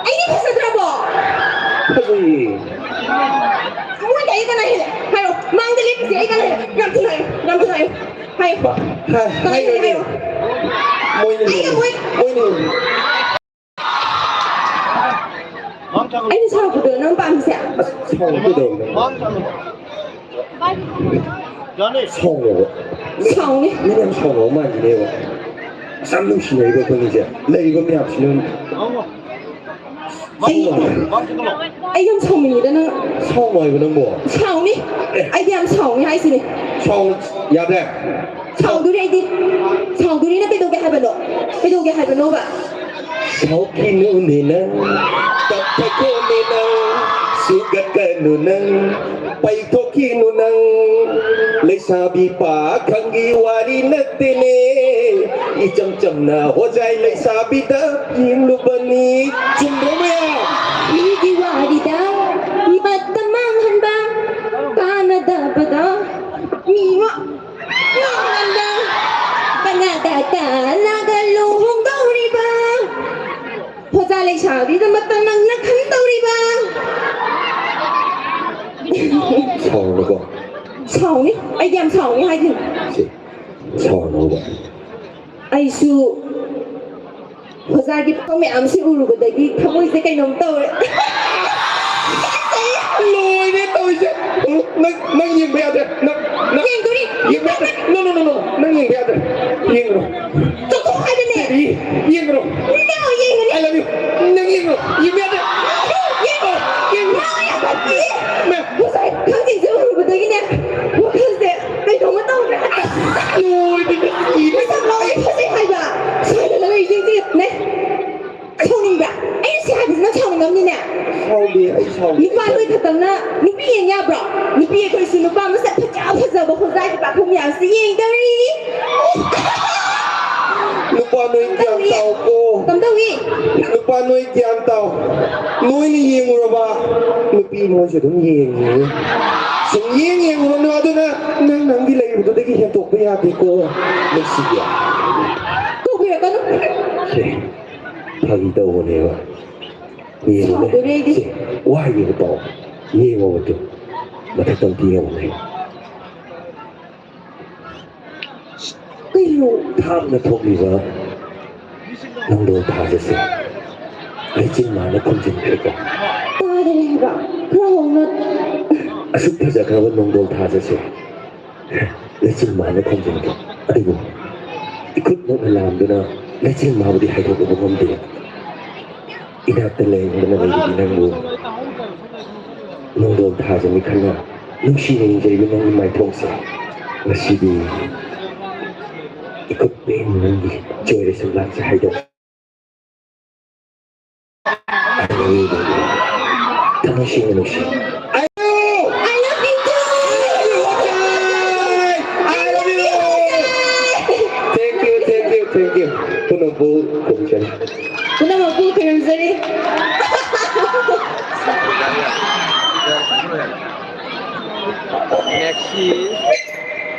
ꯑꯩꯗꯤ ꯐꯖꯗ꯭ꯔꯕꯣ? ꯐꯖꯩꯌꯦ꯫ ꯃꯣꯏꯗꯤ ꯑꯩ ꯀꯅꯥ ꯍꯦꯜꯂꯦ? ꯍꯥꯏꯔꯣ꯫ ꯃꯥꯡꯗ ꯂꯦꯞꯄꯤꯁꯦ ꯑꯩ ꯀꯅꯥ ꯍꯦꯜꯂꯦ? ꯌꯥꯝ ꯊꯨꯅ ꯍꯥꯏꯌꯨ, ꯌꯥꯝ ꯊꯨꯅ ꯍꯥꯏꯌꯨ꯫ ꯍꯥꯏꯌꯨ꯫ ꯍꯥꯏ-, ꯀꯅꯥ ꯍꯦꯜꯂꯦ ꯍꯥꯏꯔꯣꯏꯅꯦ꯫ ꯍꯥꯏꯌꯣ? ꯃꯣꯏꯅ ꯑꯩꯅ ꯍꯦꯜꯂꯦ꯫ ꯃꯣꯏ ꯃꯣꯏꯅ ꯍꯦꯜꯂꯦ꯫ ꯑꯩꯅ ꯁꯥꯎꯔꯛꯄꯗꯣ ꯅꯪ ꯄꯥꯝꯃꯤꯁꯦ? ꯑꯁ, ꯁꯥꯎꯔꯛꯄꯗꯣ꯫ ꯁꯥꯎꯅꯣꯕ꯫ ꯁꯥꯎꯅꯤ꯫ ꯃꯤꯅ ꯌꯥꯝ ꯁꯥꯎꯅꯕ ꯃꯥꯟꯈꯤꯅꯦꯕ꯫ ꯑꯁ, ꯌꯥꯝ ꯅꯨꯡꯁꯤꯅꯔꯤꯕ ꯑꯩꯈꯣꯏꯅꯤꯁꯦ꯫ ꯂꯩꯔꯤꯕ ꯃꯌꯥꯝꯁꯤꯅ꯫ ꯑꯩ, ꯑꯩ ꯌꯥꯝ ꯁꯥꯎꯅꯤꯡꯉꯤꯗ ꯅꯪ꯫ ꯁꯥꯎꯅꯣ ꯍꯥꯏꯕ ꯅꯪꯕꯣ꯫ ꯁꯥꯎꯅꯤ꯫ ꯑꯦ꯫ ꯑꯩꯗꯤ ꯌꯥꯝ ꯁꯥꯎꯅꯤ ꯍꯥꯏꯁꯤꯅꯤ꯫ ꯁꯥꯎ-, ꯌꯥꯗ꯭ꯔꯦ? ꯁꯥꯎꯗꯣꯔꯤ ꯑꯩꯗꯤ꯫ ꯁꯥꯎꯗꯣꯔꯤꯅ ꯀꯩꯗꯧꯒꯦ ꯍꯥꯏꯕꯅꯣ? ꯀꯩꯗꯧꯒꯦ ꯍꯥꯏꯕꯅꯣꯕ? ꯁꯥꯎꯈꯤꯅꯨꯅꯦ ꯅꯪ, ꯀꯞꯊꯈꯣꯅꯦ ꯅꯪ, ꯁꯨꯒꯠꯀꯅꯨ ꯅꯪ, ꯄꯩꯊꯣꯛꯈꯤꯅꯨ ꯅꯪ꯫ ꯂꯩꯁꯥꯕꯤ ꯄꯥꯈꯪꯒꯤ ꯋꯥꯔꯤ ꯅꯠꯇꯦꯅꯦ, ꯏꯆꯝ ꯆꯝꯅ ꯍꯣꯖꯥꯏ ꯂꯩꯁꯥꯕꯤꯗ ꯌꯦꯡꯂꯨꯕꯅꯤ꯫ ꯆꯨꯝꯗ꯭ꯔꯣ ꯃꯌꯥꯝ? ꯃꯤꯒꯤ ꯋꯥꯔꯤꯗ ꯃꯇꯝ ꯃꯥꯡꯍꯟꯕ, ꯀꯥꯟꯅꯗꯕꯗ ꯃꯤ ꯋꯥ-, ꯋꯥꯍꯟꯕ, ꯄꯪꯉꯥꯡꯗ ꯇꯥꯜꯂꯒ ꯂꯨꯍꯣꯡꯗꯧꯔꯤꯕ꯫ ꯍꯣꯖꯥ ꯂꯩꯁꯥꯕꯤꯗ ꯃꯇꯝ ꯃꯥꯡꯅ ꯈꯟꯗꯧꯔꯤꯕ꯫ ꯁꯥꯎꯔꯨꯅꯨꯀꯣ꯫ ꯁꯥꯎꯅꯤ, ꯑꯩꯗꯤ ꯌꯥꯝ ꯁꯥꯎꯅꯤ ꯍꯥꯏꯗꯤ꯫ ꯁꯤ, ꯁꯥꯎꯅꯣꯕ꯫ ꯑꯩꯁꯨ ꯑꯣꯖꯥꯒꯤ ꯄꯥꯎ ꯃꯌꯥꯝꯁꯤ ꯎꯔꯨꯕꯗꯒꯤ ꯊꯃꯣꯏꯁꯦ ꯀꯩꯅꯣꯝ ꯇꯧꯔꯦ꯫ ꯂꯣꯏꯔꯦ ꯇꯧꯔꯤꯁꯦ꯫ ꯅꯪ, ꯅꯪ ꯌꯦꯡꯕ ꯌꯥꯗ꯭ꯔꯦ꯫ ꯅꯪ, ꯅꯪ ꯌꯦꯡꯗꯣꯔꯤ꯫ ꯌꯦꯡꯕ ꯌꯥꯗ꯭ꯔꯦ꯫ No, no, no, no, no. ꯅꯪ ꯌꯦꯡꯕ ꯌꯥꯗ꯭ꯔꯦ꯫ ꯌꯦꯡꯒꯅꯨ꯫ ꯆꯠꯊꯣꯛ ꯍꯥꯏꯕꯅꯦ꯫ ꯌꯦꯡꯒꯅꯨ꯫ No, ꯌꯦꯡꯒꯅꯤ꯫ I love you. ꯅꯪ ꯌꯦꯡꯒꯅꯨ꯫ ꯌꯦꯡꯕ ꯌꯥꯗ꯭ꯔꯦ꯫ ꯌꯦꯡꯒꯅꯨ꯫ ꯌꯦꯡꯒꯅꯨ꯫ ꯃꯦꯝ꯫ ꯉꯁꯥꯏ ꯈꯪꯖꯤꯡꯁꯦ ꯎꯔꯨꯕꯗꯒꯤꯅꯦ, ꯋꯥꯈꯜꯁꯦ ꯀꯩꯅꯣꯝꯃ ꯇꯧꯔꯦ꯫ ꯂꯣꯏꯔꯦ꯫ ꯃꯁꯛ ꯂꯣꯏ ꯐꯖꯩ ꯍꯥꯏꯕ꯫ ꯁ꯭ꯋꯥꯏꯗ ꯂꯩꯔꯤꯁꯤꯡꯁꯤꯅꯦ꯫ ꯁꯥꯎꯅꯤꯡꯕ꯭ꯔꯥ? ꯑꯩꯅ ꯁꯤ ꯍꯥꯏꯕꯁꯤ ꯅꯪ ꯁꯥꯎꯅꯤꯡꯉꯝꯅꯤꯅꯦ꯫ ꯁꯥꯎꯗꯦ, ꯑꯩ ꯁꯥꯎꯗꯦ꯫ ꯅꯨꯄꯥ ꯅꯣꯏ ꯈꯛꯇꯪꯅ ꯅꯨꯄꯤ ꯌꯦꯡ ꯌꯥꯕ꯭ꯔꯣ? ꯅꯨꯄꯤ ꯑꯩꯈꯣꯏꯁꯨ ꯅꯨꯄꯥ ꯃꯁꯛ ꯐꯖ ꯐꯖꯕ ꯍꯣꯖꯥꯏꯒꯤ ꯄꯥꯈꯪ ꯃꯌꯥꯝꯁꯤ ꯌꯦꯡꯗꯧꯔꯤ꯫ ꯅꯨꯄꯥ ꯅꯣꯏ ꯒ꯭ꯌꯥꯟ ꯇꯥꯎꯀꯣ꯫ ꯀꯝꯗꯧꯏ? ꯅꯨꯄꯥ ꯅꯣꯏ ꯒ꯭ꯌꯥꯟ ꯇꯥꯎ꯫ ꯅꯣꯏꯅ ꯌꯦꯡꯉꯨꯔꯕ? ꯅꯨꯄꯤ ꯅꯣꯏꯁꯨ ꯑꯗꯨꯝ ꯌꯦꯡꯉꯤ꯫ ꯁꯨꯝ ꯌꯦꯡ ꯌꯦꯡꯉꯨꯔꯅꯨ, ꯑꯗꯨꯅ ꯅꯪ ꯅꯪꯒꯤ ꯂꯩꯕꯗꯨꯗꯒꯤ ꯍꯦꯟꯇꯣꯛꯄ ꯌꯥꯗꯦꯀꯣ꯫ ꯅꯨꯡꯁꯤꯌꯦ꯫ ꯀꯧꯕꯤꯔꯛꯀꯅꯨ꯫ ꯁꯦ, ꯐꯥꯒꯤ ꯇꯧꯕꯅꯦꯕ꯫ ꯌꯦꯡꯉꯨꯅꯦ꯫ ꯁꯥꯎꯗꯣꯔꯦ ꯑꯩꯗꯤ꯫ ꯁꯦ, ꯋꯥ ꯍꯥꯏꯒꯦꯕ ꯇꯥꯎ꯫ ꯌꯦꯡꯉꯣꯕ ꯇꯨ꯫ ꯃꯊꯛꯇ ꯑꯝꯇ ꯌꯦꯡꯉꯨꯅꯦ꯫ ꯀꯩꯅꯣ? ꯊꯥꯞꯅ ꯊꯣꯛꯂꯤꯕ ꯅꯣꯡꯗꯣꯜ ꯊꯥꯖꯁꯦ ꯂꯩꯆꯤꯟ ꯃꯥꯅ ꯈꯨꯝꯖꯤꯟꯈ꯭ꯔꯦꯀꯣ꯫ ꯇꯥꯗꯔꯦ ꯍꯥꯏꯕ꯫ ꯈꯔ ꯍꯧꯅ꯫ ꯑꯁꯨꯛ ꯐꯖꯈ꯭ꯔꯕ ꯅꯣꯡꯗꯣꯜ ꯊꯥꯖꯁꯦ ꯂꯩꯆꯤꯟ ꯃꯥꯅ ꯈꯨꯝꯖꯤꯟꯈ꯭ꯔꯦ꯫ ꯑꯗꯨꯕꯨ ꯏꯈꯨꯠ ꯅꯛꯅ ꯂꯥꯝꯗꯨꯅ ꯂꯩꯆꯤꯟ ꯃꯥꯕꯨꯗꯤ ꯍꯥꯏꯗꯣꯛꯂꯨꯕ ꯉꯝꯗꯦ꯫ ꯏꯅꯥꯛꯇ ꯂꯦꯡꯗꯅ ꯂꯩꯔꯤꯕꯤ ꯅꯪꯕꯨ ꯅꯣꯡꯗꯣꯜ ꯊꯥꯖꯅꯤ ꯈꯟꯅ ꯅꯨꯡꯁꯤꯅ ꯌꯦꯡꯖꯔꯤꯕ ꯅꯪꯒꯤ ꯃꯥꯏꯊꯣꯡꯁꯦ ꯉꯁꯤꯗꯤ ꯏꯀꯨꯞ ꯄꯦꯟꯅ ꯅꯪꯒꯤ ꯆꯣꯏꯔ ꯁꯛꯂꯥꯡꯁꯦ ꯍꯥꯏꯗꯣꯛ꯫ ꯊꯃꯣꯏ ꯁꯦꯡꯅ ꯅꯨꯡꯁꯤ꯫ I love you! I love you too! I love you! Thank you, thank you, thank you. ꯄꯨꯝꯅꯃꯛꯄꯨ ꯈꯨꯔꯨꯝꯖꯔꯤ꯫ ꯄꯨꯝꯅꯃꯛꯄꯨ ꯈꯨꯔꯨꯝꯖꯔꯤ꯫ Next.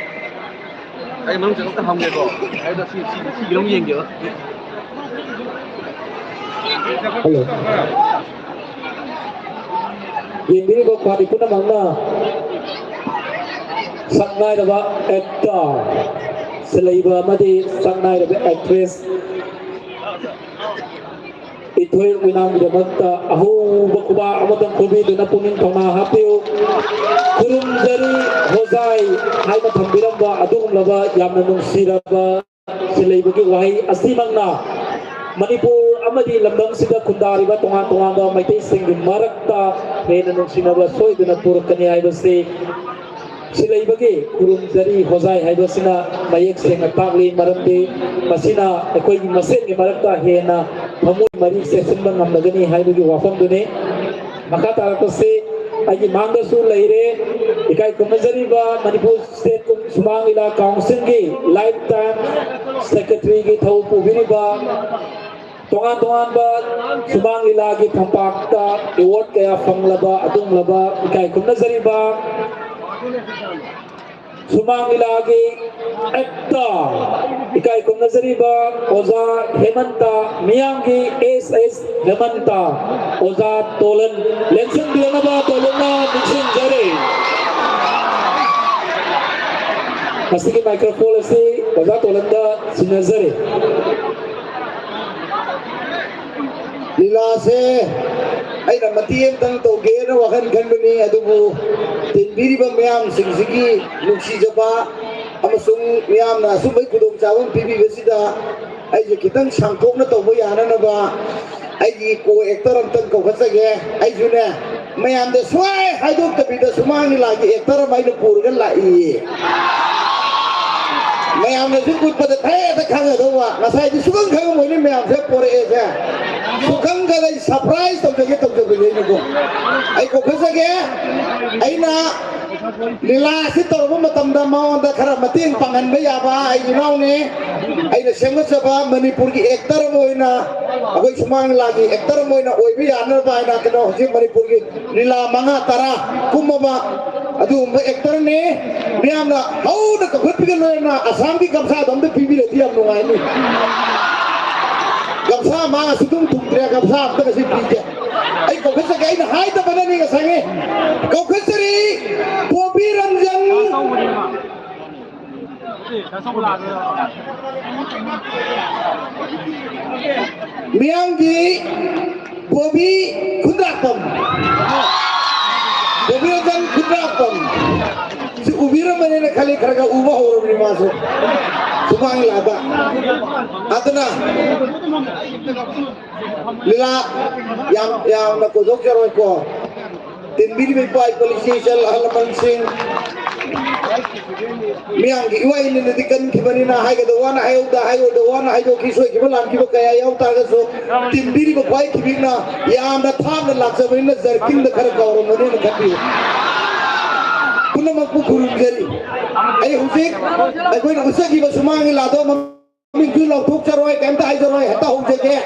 ꯑꯩ ꯃꯅꯨꯡ ꯆꯪꯉꯛꯇ ꯍꯪꯒꯦꯀꯣ꯫ ꯑꯩꯗꯣ ꯁꯤ, ꯁꯤ, ꯁꯤꯒꯤꯗꯣ ꯑꯃꯨꯛ ꯌꯦꯡꯒꯦꯕ꯫ Hello. ꯌꯦꯡꯕꯤꯔꯤꯕ ꯈ꯭ꯋꯥꯏ ꯄꯨꯝꯅꯃꯛꯅ ꯁꯛꯅꯥꯏꯔꯕ ꯑꯦꯛꯇꯔ, ꯁꯤꯂꯩꯕ ꯑꯃꯗꯤ ꯁꯛꯅꯥꯏꯔꯕ ꯑꯦꯛꯇ꯭ꯔꯦꯁ ꯏꯊꯣꯏ ꯎꯏꯅꯥꯝꯒꯤꯗꯃꯛꯇ ꯑꯍꯧꯕ ꯈꯨꯕꯥꯛ ꯑꯃꯇꯪ ꯈꯨꯕꯤꯗꯨꯅ ꯄꯨꯛꯅꯤꯡ ꯊꯧꯅꯥ ꯍꯥꯞꯄꯤꯌꯨ꯫ ꯈꯨꯔꯨꯝꯖꯔꯤ ꯍꯣꯖꯥꯏ ꯍꯥꯏꯅ ꯊꯝꯕꯤꯔꯝꯕ ꯑꯗꯨꯒꯨꯝꯂꯕ ꯌꯥꯝꯅ ꯅꯨꯡꯁꯤꯔꯕ ꯁꯤꯂꯩꯕꯒꯤ ꯋꯥꯍꯩ ꯑꯁꯤꯃꯛꯅ ꯃꯅꯤꯄꯨꯔ ꯑꯃꯗꯤ ꯂꯝꯗꯝꯁꯤꯗ ꯈꯨꯟꯗꯥꯔꯤꯕ ꯇꯣꯉꯥꯟ ꯇꯣꯉꯥꯟꯕ ꯃꯩꯇꯩꯁꯤꯡꯒꯤ ꯃꯔꯛꯇ ꯍꯦꯟꯅ ꯅꯨꯡꯁꯤꯅꯕ ꯁꯣꯏꯗꯅ ꯄꯨꯔꯛꯀꯅꯤ ꯍꯥꯏꯕꯁꯤ ꯁꯤꯂꯩꯕꯒꯤ ꯈꯨꯔꯨꯝꯖꯔꯤ ꯍꯣꯖꯥꯏ ꯍꯥꯏꯕꯁꯤꯅ ꯃꯌꯦꯛ ꯁꯦꯡꯅ ꯇꯥꯛꯂꯤ꯫ ꯃꯔꯝꯗꯤ ꯃꯁꯤꯅ ꯑꯩꯈꯣꯏꯒꯤ ꯃꯁꯦꯟꯒꯤ ꯃꯔꯛꯇ ꯍꯦꯟꯅ ꯊꯃꯣꯏ ꯃꯔꯤ ꯆꯦꯠꯁꯤꯟꯕ ꯉꯝꯂꯒꯅꯤ ꯍꯥꯏꯕꯒꯤ ꯋꯥꯐꯝꯗꯨꯅꯤ꯫ ꯃꯈꯥ ꯇꯥꯔꯛꯄꯁꯤ ꯑꯩꯒꯤ ꯃꯥꯡꯗꯁꯨ ꯂꯩꯔꯦ꯫ ꯏꯀꯥꯏ ꯈꯨꯝꯅꯖꯔꯤꯕ ꯃꯅꯤꯄꯨꯔ ꯁ꯭ꯇꯦꯠ ꯁꯨꯃꯥꯡ ꯂꯤꯂꯥ ꯀꯥꯎꯟꯁꯤꯜꯒꯤ ꯂꯥꯏꯐ ꯇꯥꯏꯝ ꯁꯦꯀ꯭ꯔꯦꯇꯔꯤꯒꯤ ꯊꯧ ꯄꯨꯕꯤꯔꯤꯕ, ꯇꯣꯉꯥꯟ ꯇꯣꯉꯥꯟꯕ ꯁꯨꯃꯥꯡ ꯂꯤꯂꯥꯒꯤ ꯐꯝꯄꯥꯛꯇ ꯑꯦꯋꯥꯔꯗ ꯀꯌꯥ ꯐꯪꯂꯕ ꯑꯗꯨꯒꯨꯝꯂꯕ ꯏꯀꯥꯏ ꯈꯨꯝꯅꯖꯔꯤꯕ ꯁꯨꯃꯥꯡ ꯂꯤꯂꯥꯒꯤ ꯑꯦꯛꯇꯔ, ꯏꯀꯥꯏ ꯈꯨꯝꯅꯖꯔꯤꯕ ꯑꯣꯖꯥ ꯍꯦꯃꯟꯇ, ꯃꯤꯌꯥꯝꯒꯤ ꯑꯦꯁ ꯑꯦꯁ ꯍꯦꯃꯟꯇ, ꯑꯣꯖꯥ ꯇꯣꯂꯟ, ꯂꯦꯡꯁꯤꯟꯕꯤꯔꯛꯅꯕ ꯇꯣꯂꯟꯅ ꯅꯤꯡꯁꯤꯡꯖꯔꯤ꯫ ꯃꯁꯤꯒꯤ ꯃꯥꯏꯀ꯭ꯔꯣꯐꯣꯟ ꯑꯁꯤ ꯑꯣꯖꯥ ꯇꯣꯂꯟꯗ ꯁꯤꯟꯅꯖꯔꯤ꯫ ꯂꯤꯂꯥꯁꯦ ꯑꯩꯅ ꯃꯇꯦꯛ ꯑꯃꯇꯪ ꯇꯧꯒꯦꯅ ꯋꯥꯈꯜ ꯈꯟꯕꯅꯤ, ꯑꯗꯨꯕꯨ ꯇꯤꯟꯕꯤꯔꯤꯕ ꯃꯌꯥꯝꯁꯤꯡꯁꯤꯒꯤ ꯅꯨꯡꯁꯤꯖꯕ ꯑꯃꯁꯨꯡ ꯃꯤꯌꯥꯝꯅ ꯑꯁꯨꯝꯕꯒꯤ ꯈꯨꯗꯣꯡꯆꯥꯕ ꯑꯃ ꯄꯤꯕꯤꯕꯁꯤꯗ ꯑꯩꯁꯦ ꯈꯤꯇꯪ ꯁꯥꯡꯊꯣꯛꯅ ꯇꯧꯕ ꯌꯥꯅꯅꯕ ꯑꯩꯒꯤ ꯀꯣ ꯑꯦꯛꯇꯔ ꯑꯝꯇꯪ ꯀꯧꯈꯠꯆꯒꯦ꯫ ꯑꯩꯁꯨꯅꯦ, ꯃꯌꯥꯝꯗ ꯁꯨꯡꯍꯥꯏ ꯍꯥꯏꯗꯣꯛꯇꯕꯤꯗ ꯁꯨꯃꯥꯡ ꯂꯤꯂꯥꯒꯤ ꯑꯦꯛꯇꯔ ꯑꯃ ꯑꯩꯅ ꯄꯨꯔꯒ ꯂꯥꯛꯏꯌꯦ꯫ ꯃꯌꯥꯝꯅꯁꯨ ꯎꯠꯄꯗ ꯊꯦꯠꯇ ꯈꯪꯒꯗꯧꯕ, ꯉꯁꯥꯏꯗꯤ ꯁꯨꯈꯪ ꯈꯪꯉꯝꯃꯣꯏꯅꯦ ꯃꯌꯥꯝꯁꯦ ꯄꯣꯔꯛꯑꯦꯁꯦ꯫ ꯁꯨꯈꯪ ꯈꯪꯗ ꯑꯩ ꯁꯔꯄ꯭ꯔꯥꯏꯁ ꯇꯧꯖꯒꯦ ꯇꯧꯖꯕꯅꯦ ꯑꯩꯅꯀꯣ꯫ ꯑꯩ ꯀꯧꯈꯠꯆꯒꯦ꯫ ꯑꯩꯅ ꯂꯤꯂꯥ ꯑꯁꯤ ꯇꯧꯔꯛꯄ ꯃꯇꯝꯗ ꯃꯉꯣꯟꯗ ꯈꯔ ꯃꯇꯦꯡ ꯄꯥꯡꯍꯟꯕ ꯌꯥꯕ ꯑꯩꯒꯤ ꯏꯅꯥꯎꯅꯤ꯫ ꯑꯩꯅ ꯁꯦꯝꯒꯠꯆꯕ ꯃꯅꯤꯄꯨꯔꯒꯤ ꯑꯦꯛꯇꯔ ꯑꯃ ꯑꯣꯏꯅ, ꯑꯩꯈꯣꯏ ꯁꯨꯃꯥꯡ ꯂꯤꯂꯥꯒꯤ ꯑꯦꯛꯇꯔ ꯑꯃ ꯑꯣꯏꯅ ꯑꯣꯏꯕ ꯌꯥꯅꯕ ꯍꯥꯏꯅ ꯀꯩꯅꯣ ꯍꯧꯖꯤꯛ ꯃꯅꯤꯄꯨꯔꯒꯤ ꯂꯤꯂꯥ ꯃꯉꯥ ꯇꯔꯥ ꯀꯨꯝꯃꯕ ꯑꯗꯨꯒꯨꯝꯕ ꯑꯦꯛꯇꯔꯅꯤ꯫ ꯃꯤꯌꯥꯝꯅ ꯍꯧꯅ ꯀꯧꯈꯠꯄꯤꯒ ꯂꯣꯏꯅꯅ ꯑꯁꯥꯝꯒꯤ ꯒꯝꯁꯥꯗꯣ ꯑꯝꯇ ꯄꯤꯕꯤꯔꯗꯤ ꯌꯥꯝ ꯅꯨꯡꯉꯥꯏꯅꯤ꯫ ꯒꯝꯁꯥ ꯃꯥ ꯁꯨꯡꯊꯨꯡ ꯊꯨꯡꯗ꯭ꯔꯦ, ꯒꯝꯁꯥ ꯑꯝꯇ ꯉꯁꯤ ꯄꯤꯒꯦ꯫ ꯑꯩ ꯀꯧꯈꯠꯆꯒꯦ, ꯑꯩꯅ ꯍꯥꯏꯗꯕꯅꯅꯤ ꯉꯁꯥꯏꯒꯤ꯫ ꯀꯧꯈꯠꯆꯔꯤ, ꯄꯣꯝꯕꯤ ꯔꯟꯖꯟ, ꯃꯤꯌꯥꯝꯒꯤ ꯕꯣꯕꯤ ꯈꯨꯟꯗ꯭ꯔꯥꯛꯄꯝ, ꯕꯣꯕꯤ ꯔꯟꯖꯟ ꯈꯨꯟꯗ꯭ꯔꯥꯛꯄꯝ ꯁꯤ ꯎꯕꯤꯔꯝꯃꯅꯤꯅ ꯈꯜꯂꯤ꯫ ꯈꯔ ꯈꯔ ꯎꯕ ꯍꯧꯔꯕꯅꯤ ꯃꯥꯁꯨ ꯁꯨꯃꯥꯡ ꯂꯤꯂꯥꯗ꯫ ꯑꯗꯨꯅ ꯂꯤꯂꯥ ꯌꯥꯝ, ꯌꯥꯝꯅ ꯀꯣꯏꯊꯣꯛꯆꯔꯣꯏꯀꯣ꯫ ꯇꯤꯟꯕꯤꯔꯤꯕ ꯏꯄꯥ ꯏꯄꯨ, ꯏꯆꯦ ꯏꯆꯜ, ꯑꯍꯜ ꯂꯃꯟꯁꯤꯡ, ꯃꯤꯌꯥꯝꯒꯤ ꯏꯋꯥ ꯏꯅꯤꯅꯗꯤ ꯀꯟꯈꯤꯕꯅꯤꯅ ꯍꯥꯏꯒꯗꯧ ꯋꯥꯅ ꯍꯥꯏꯍꯧꯗ, ꯍꯥꯏꯔꯣꯏꯗꯧ ꯋꯥꯅ ꯍꯥꯏꯗꯣꯛꯈꯤ꯫ ꯁꯣꯏꯈꯤꯕ ꯂꯥꯟꯈꯤꯕ ꯀꯌꯥ ꯌꯥꯎ ꯇꯥꯔꯒꯁꯨ ꯇꯤꯟꯕꯤꯔꯤꯕ ꯈ꯭ꯋꯥꯏ ꯈꯤꯕꯤꯛꯅ ꯌꯥꯝꯅ ꯊꯥꯞꯅ ꯂꯥꯛꯆꯕꯅꯤꯅ ꯖꯔꯀꯤꯡꯗ ꯈꯔ ꯀꯥꯎꯔꯝꯒꯅꯤꯅ ꯈꯟꯕꯤꯌꯨ꯫ ꯄꯨꯝꯅꯃꯛꯄꯨ ꯈꯨꯔꯨꯝꯖꯔꯤ꯫ ꯑꯩ ꯍꯧꯖꯤꯛ ꯑꯩꯈꯣꯏꯅ ꯎꯠꯆꯈꯤꯕ ꯁꯨꯃꯥꯡ ꯂꯤꯂꯥꯗꯣ ꯃꯃꯤꯡꯁꯨ ꯂꯥꯎꯊꯣꯛꯆꯔꯣꯏ, ꯀꯩꯝꯇ ꯍꯥꯏꯖꯔꯣꯏ, ꯍꯦꯛꯇ ꯍꯧꯖꯒꯦ꯫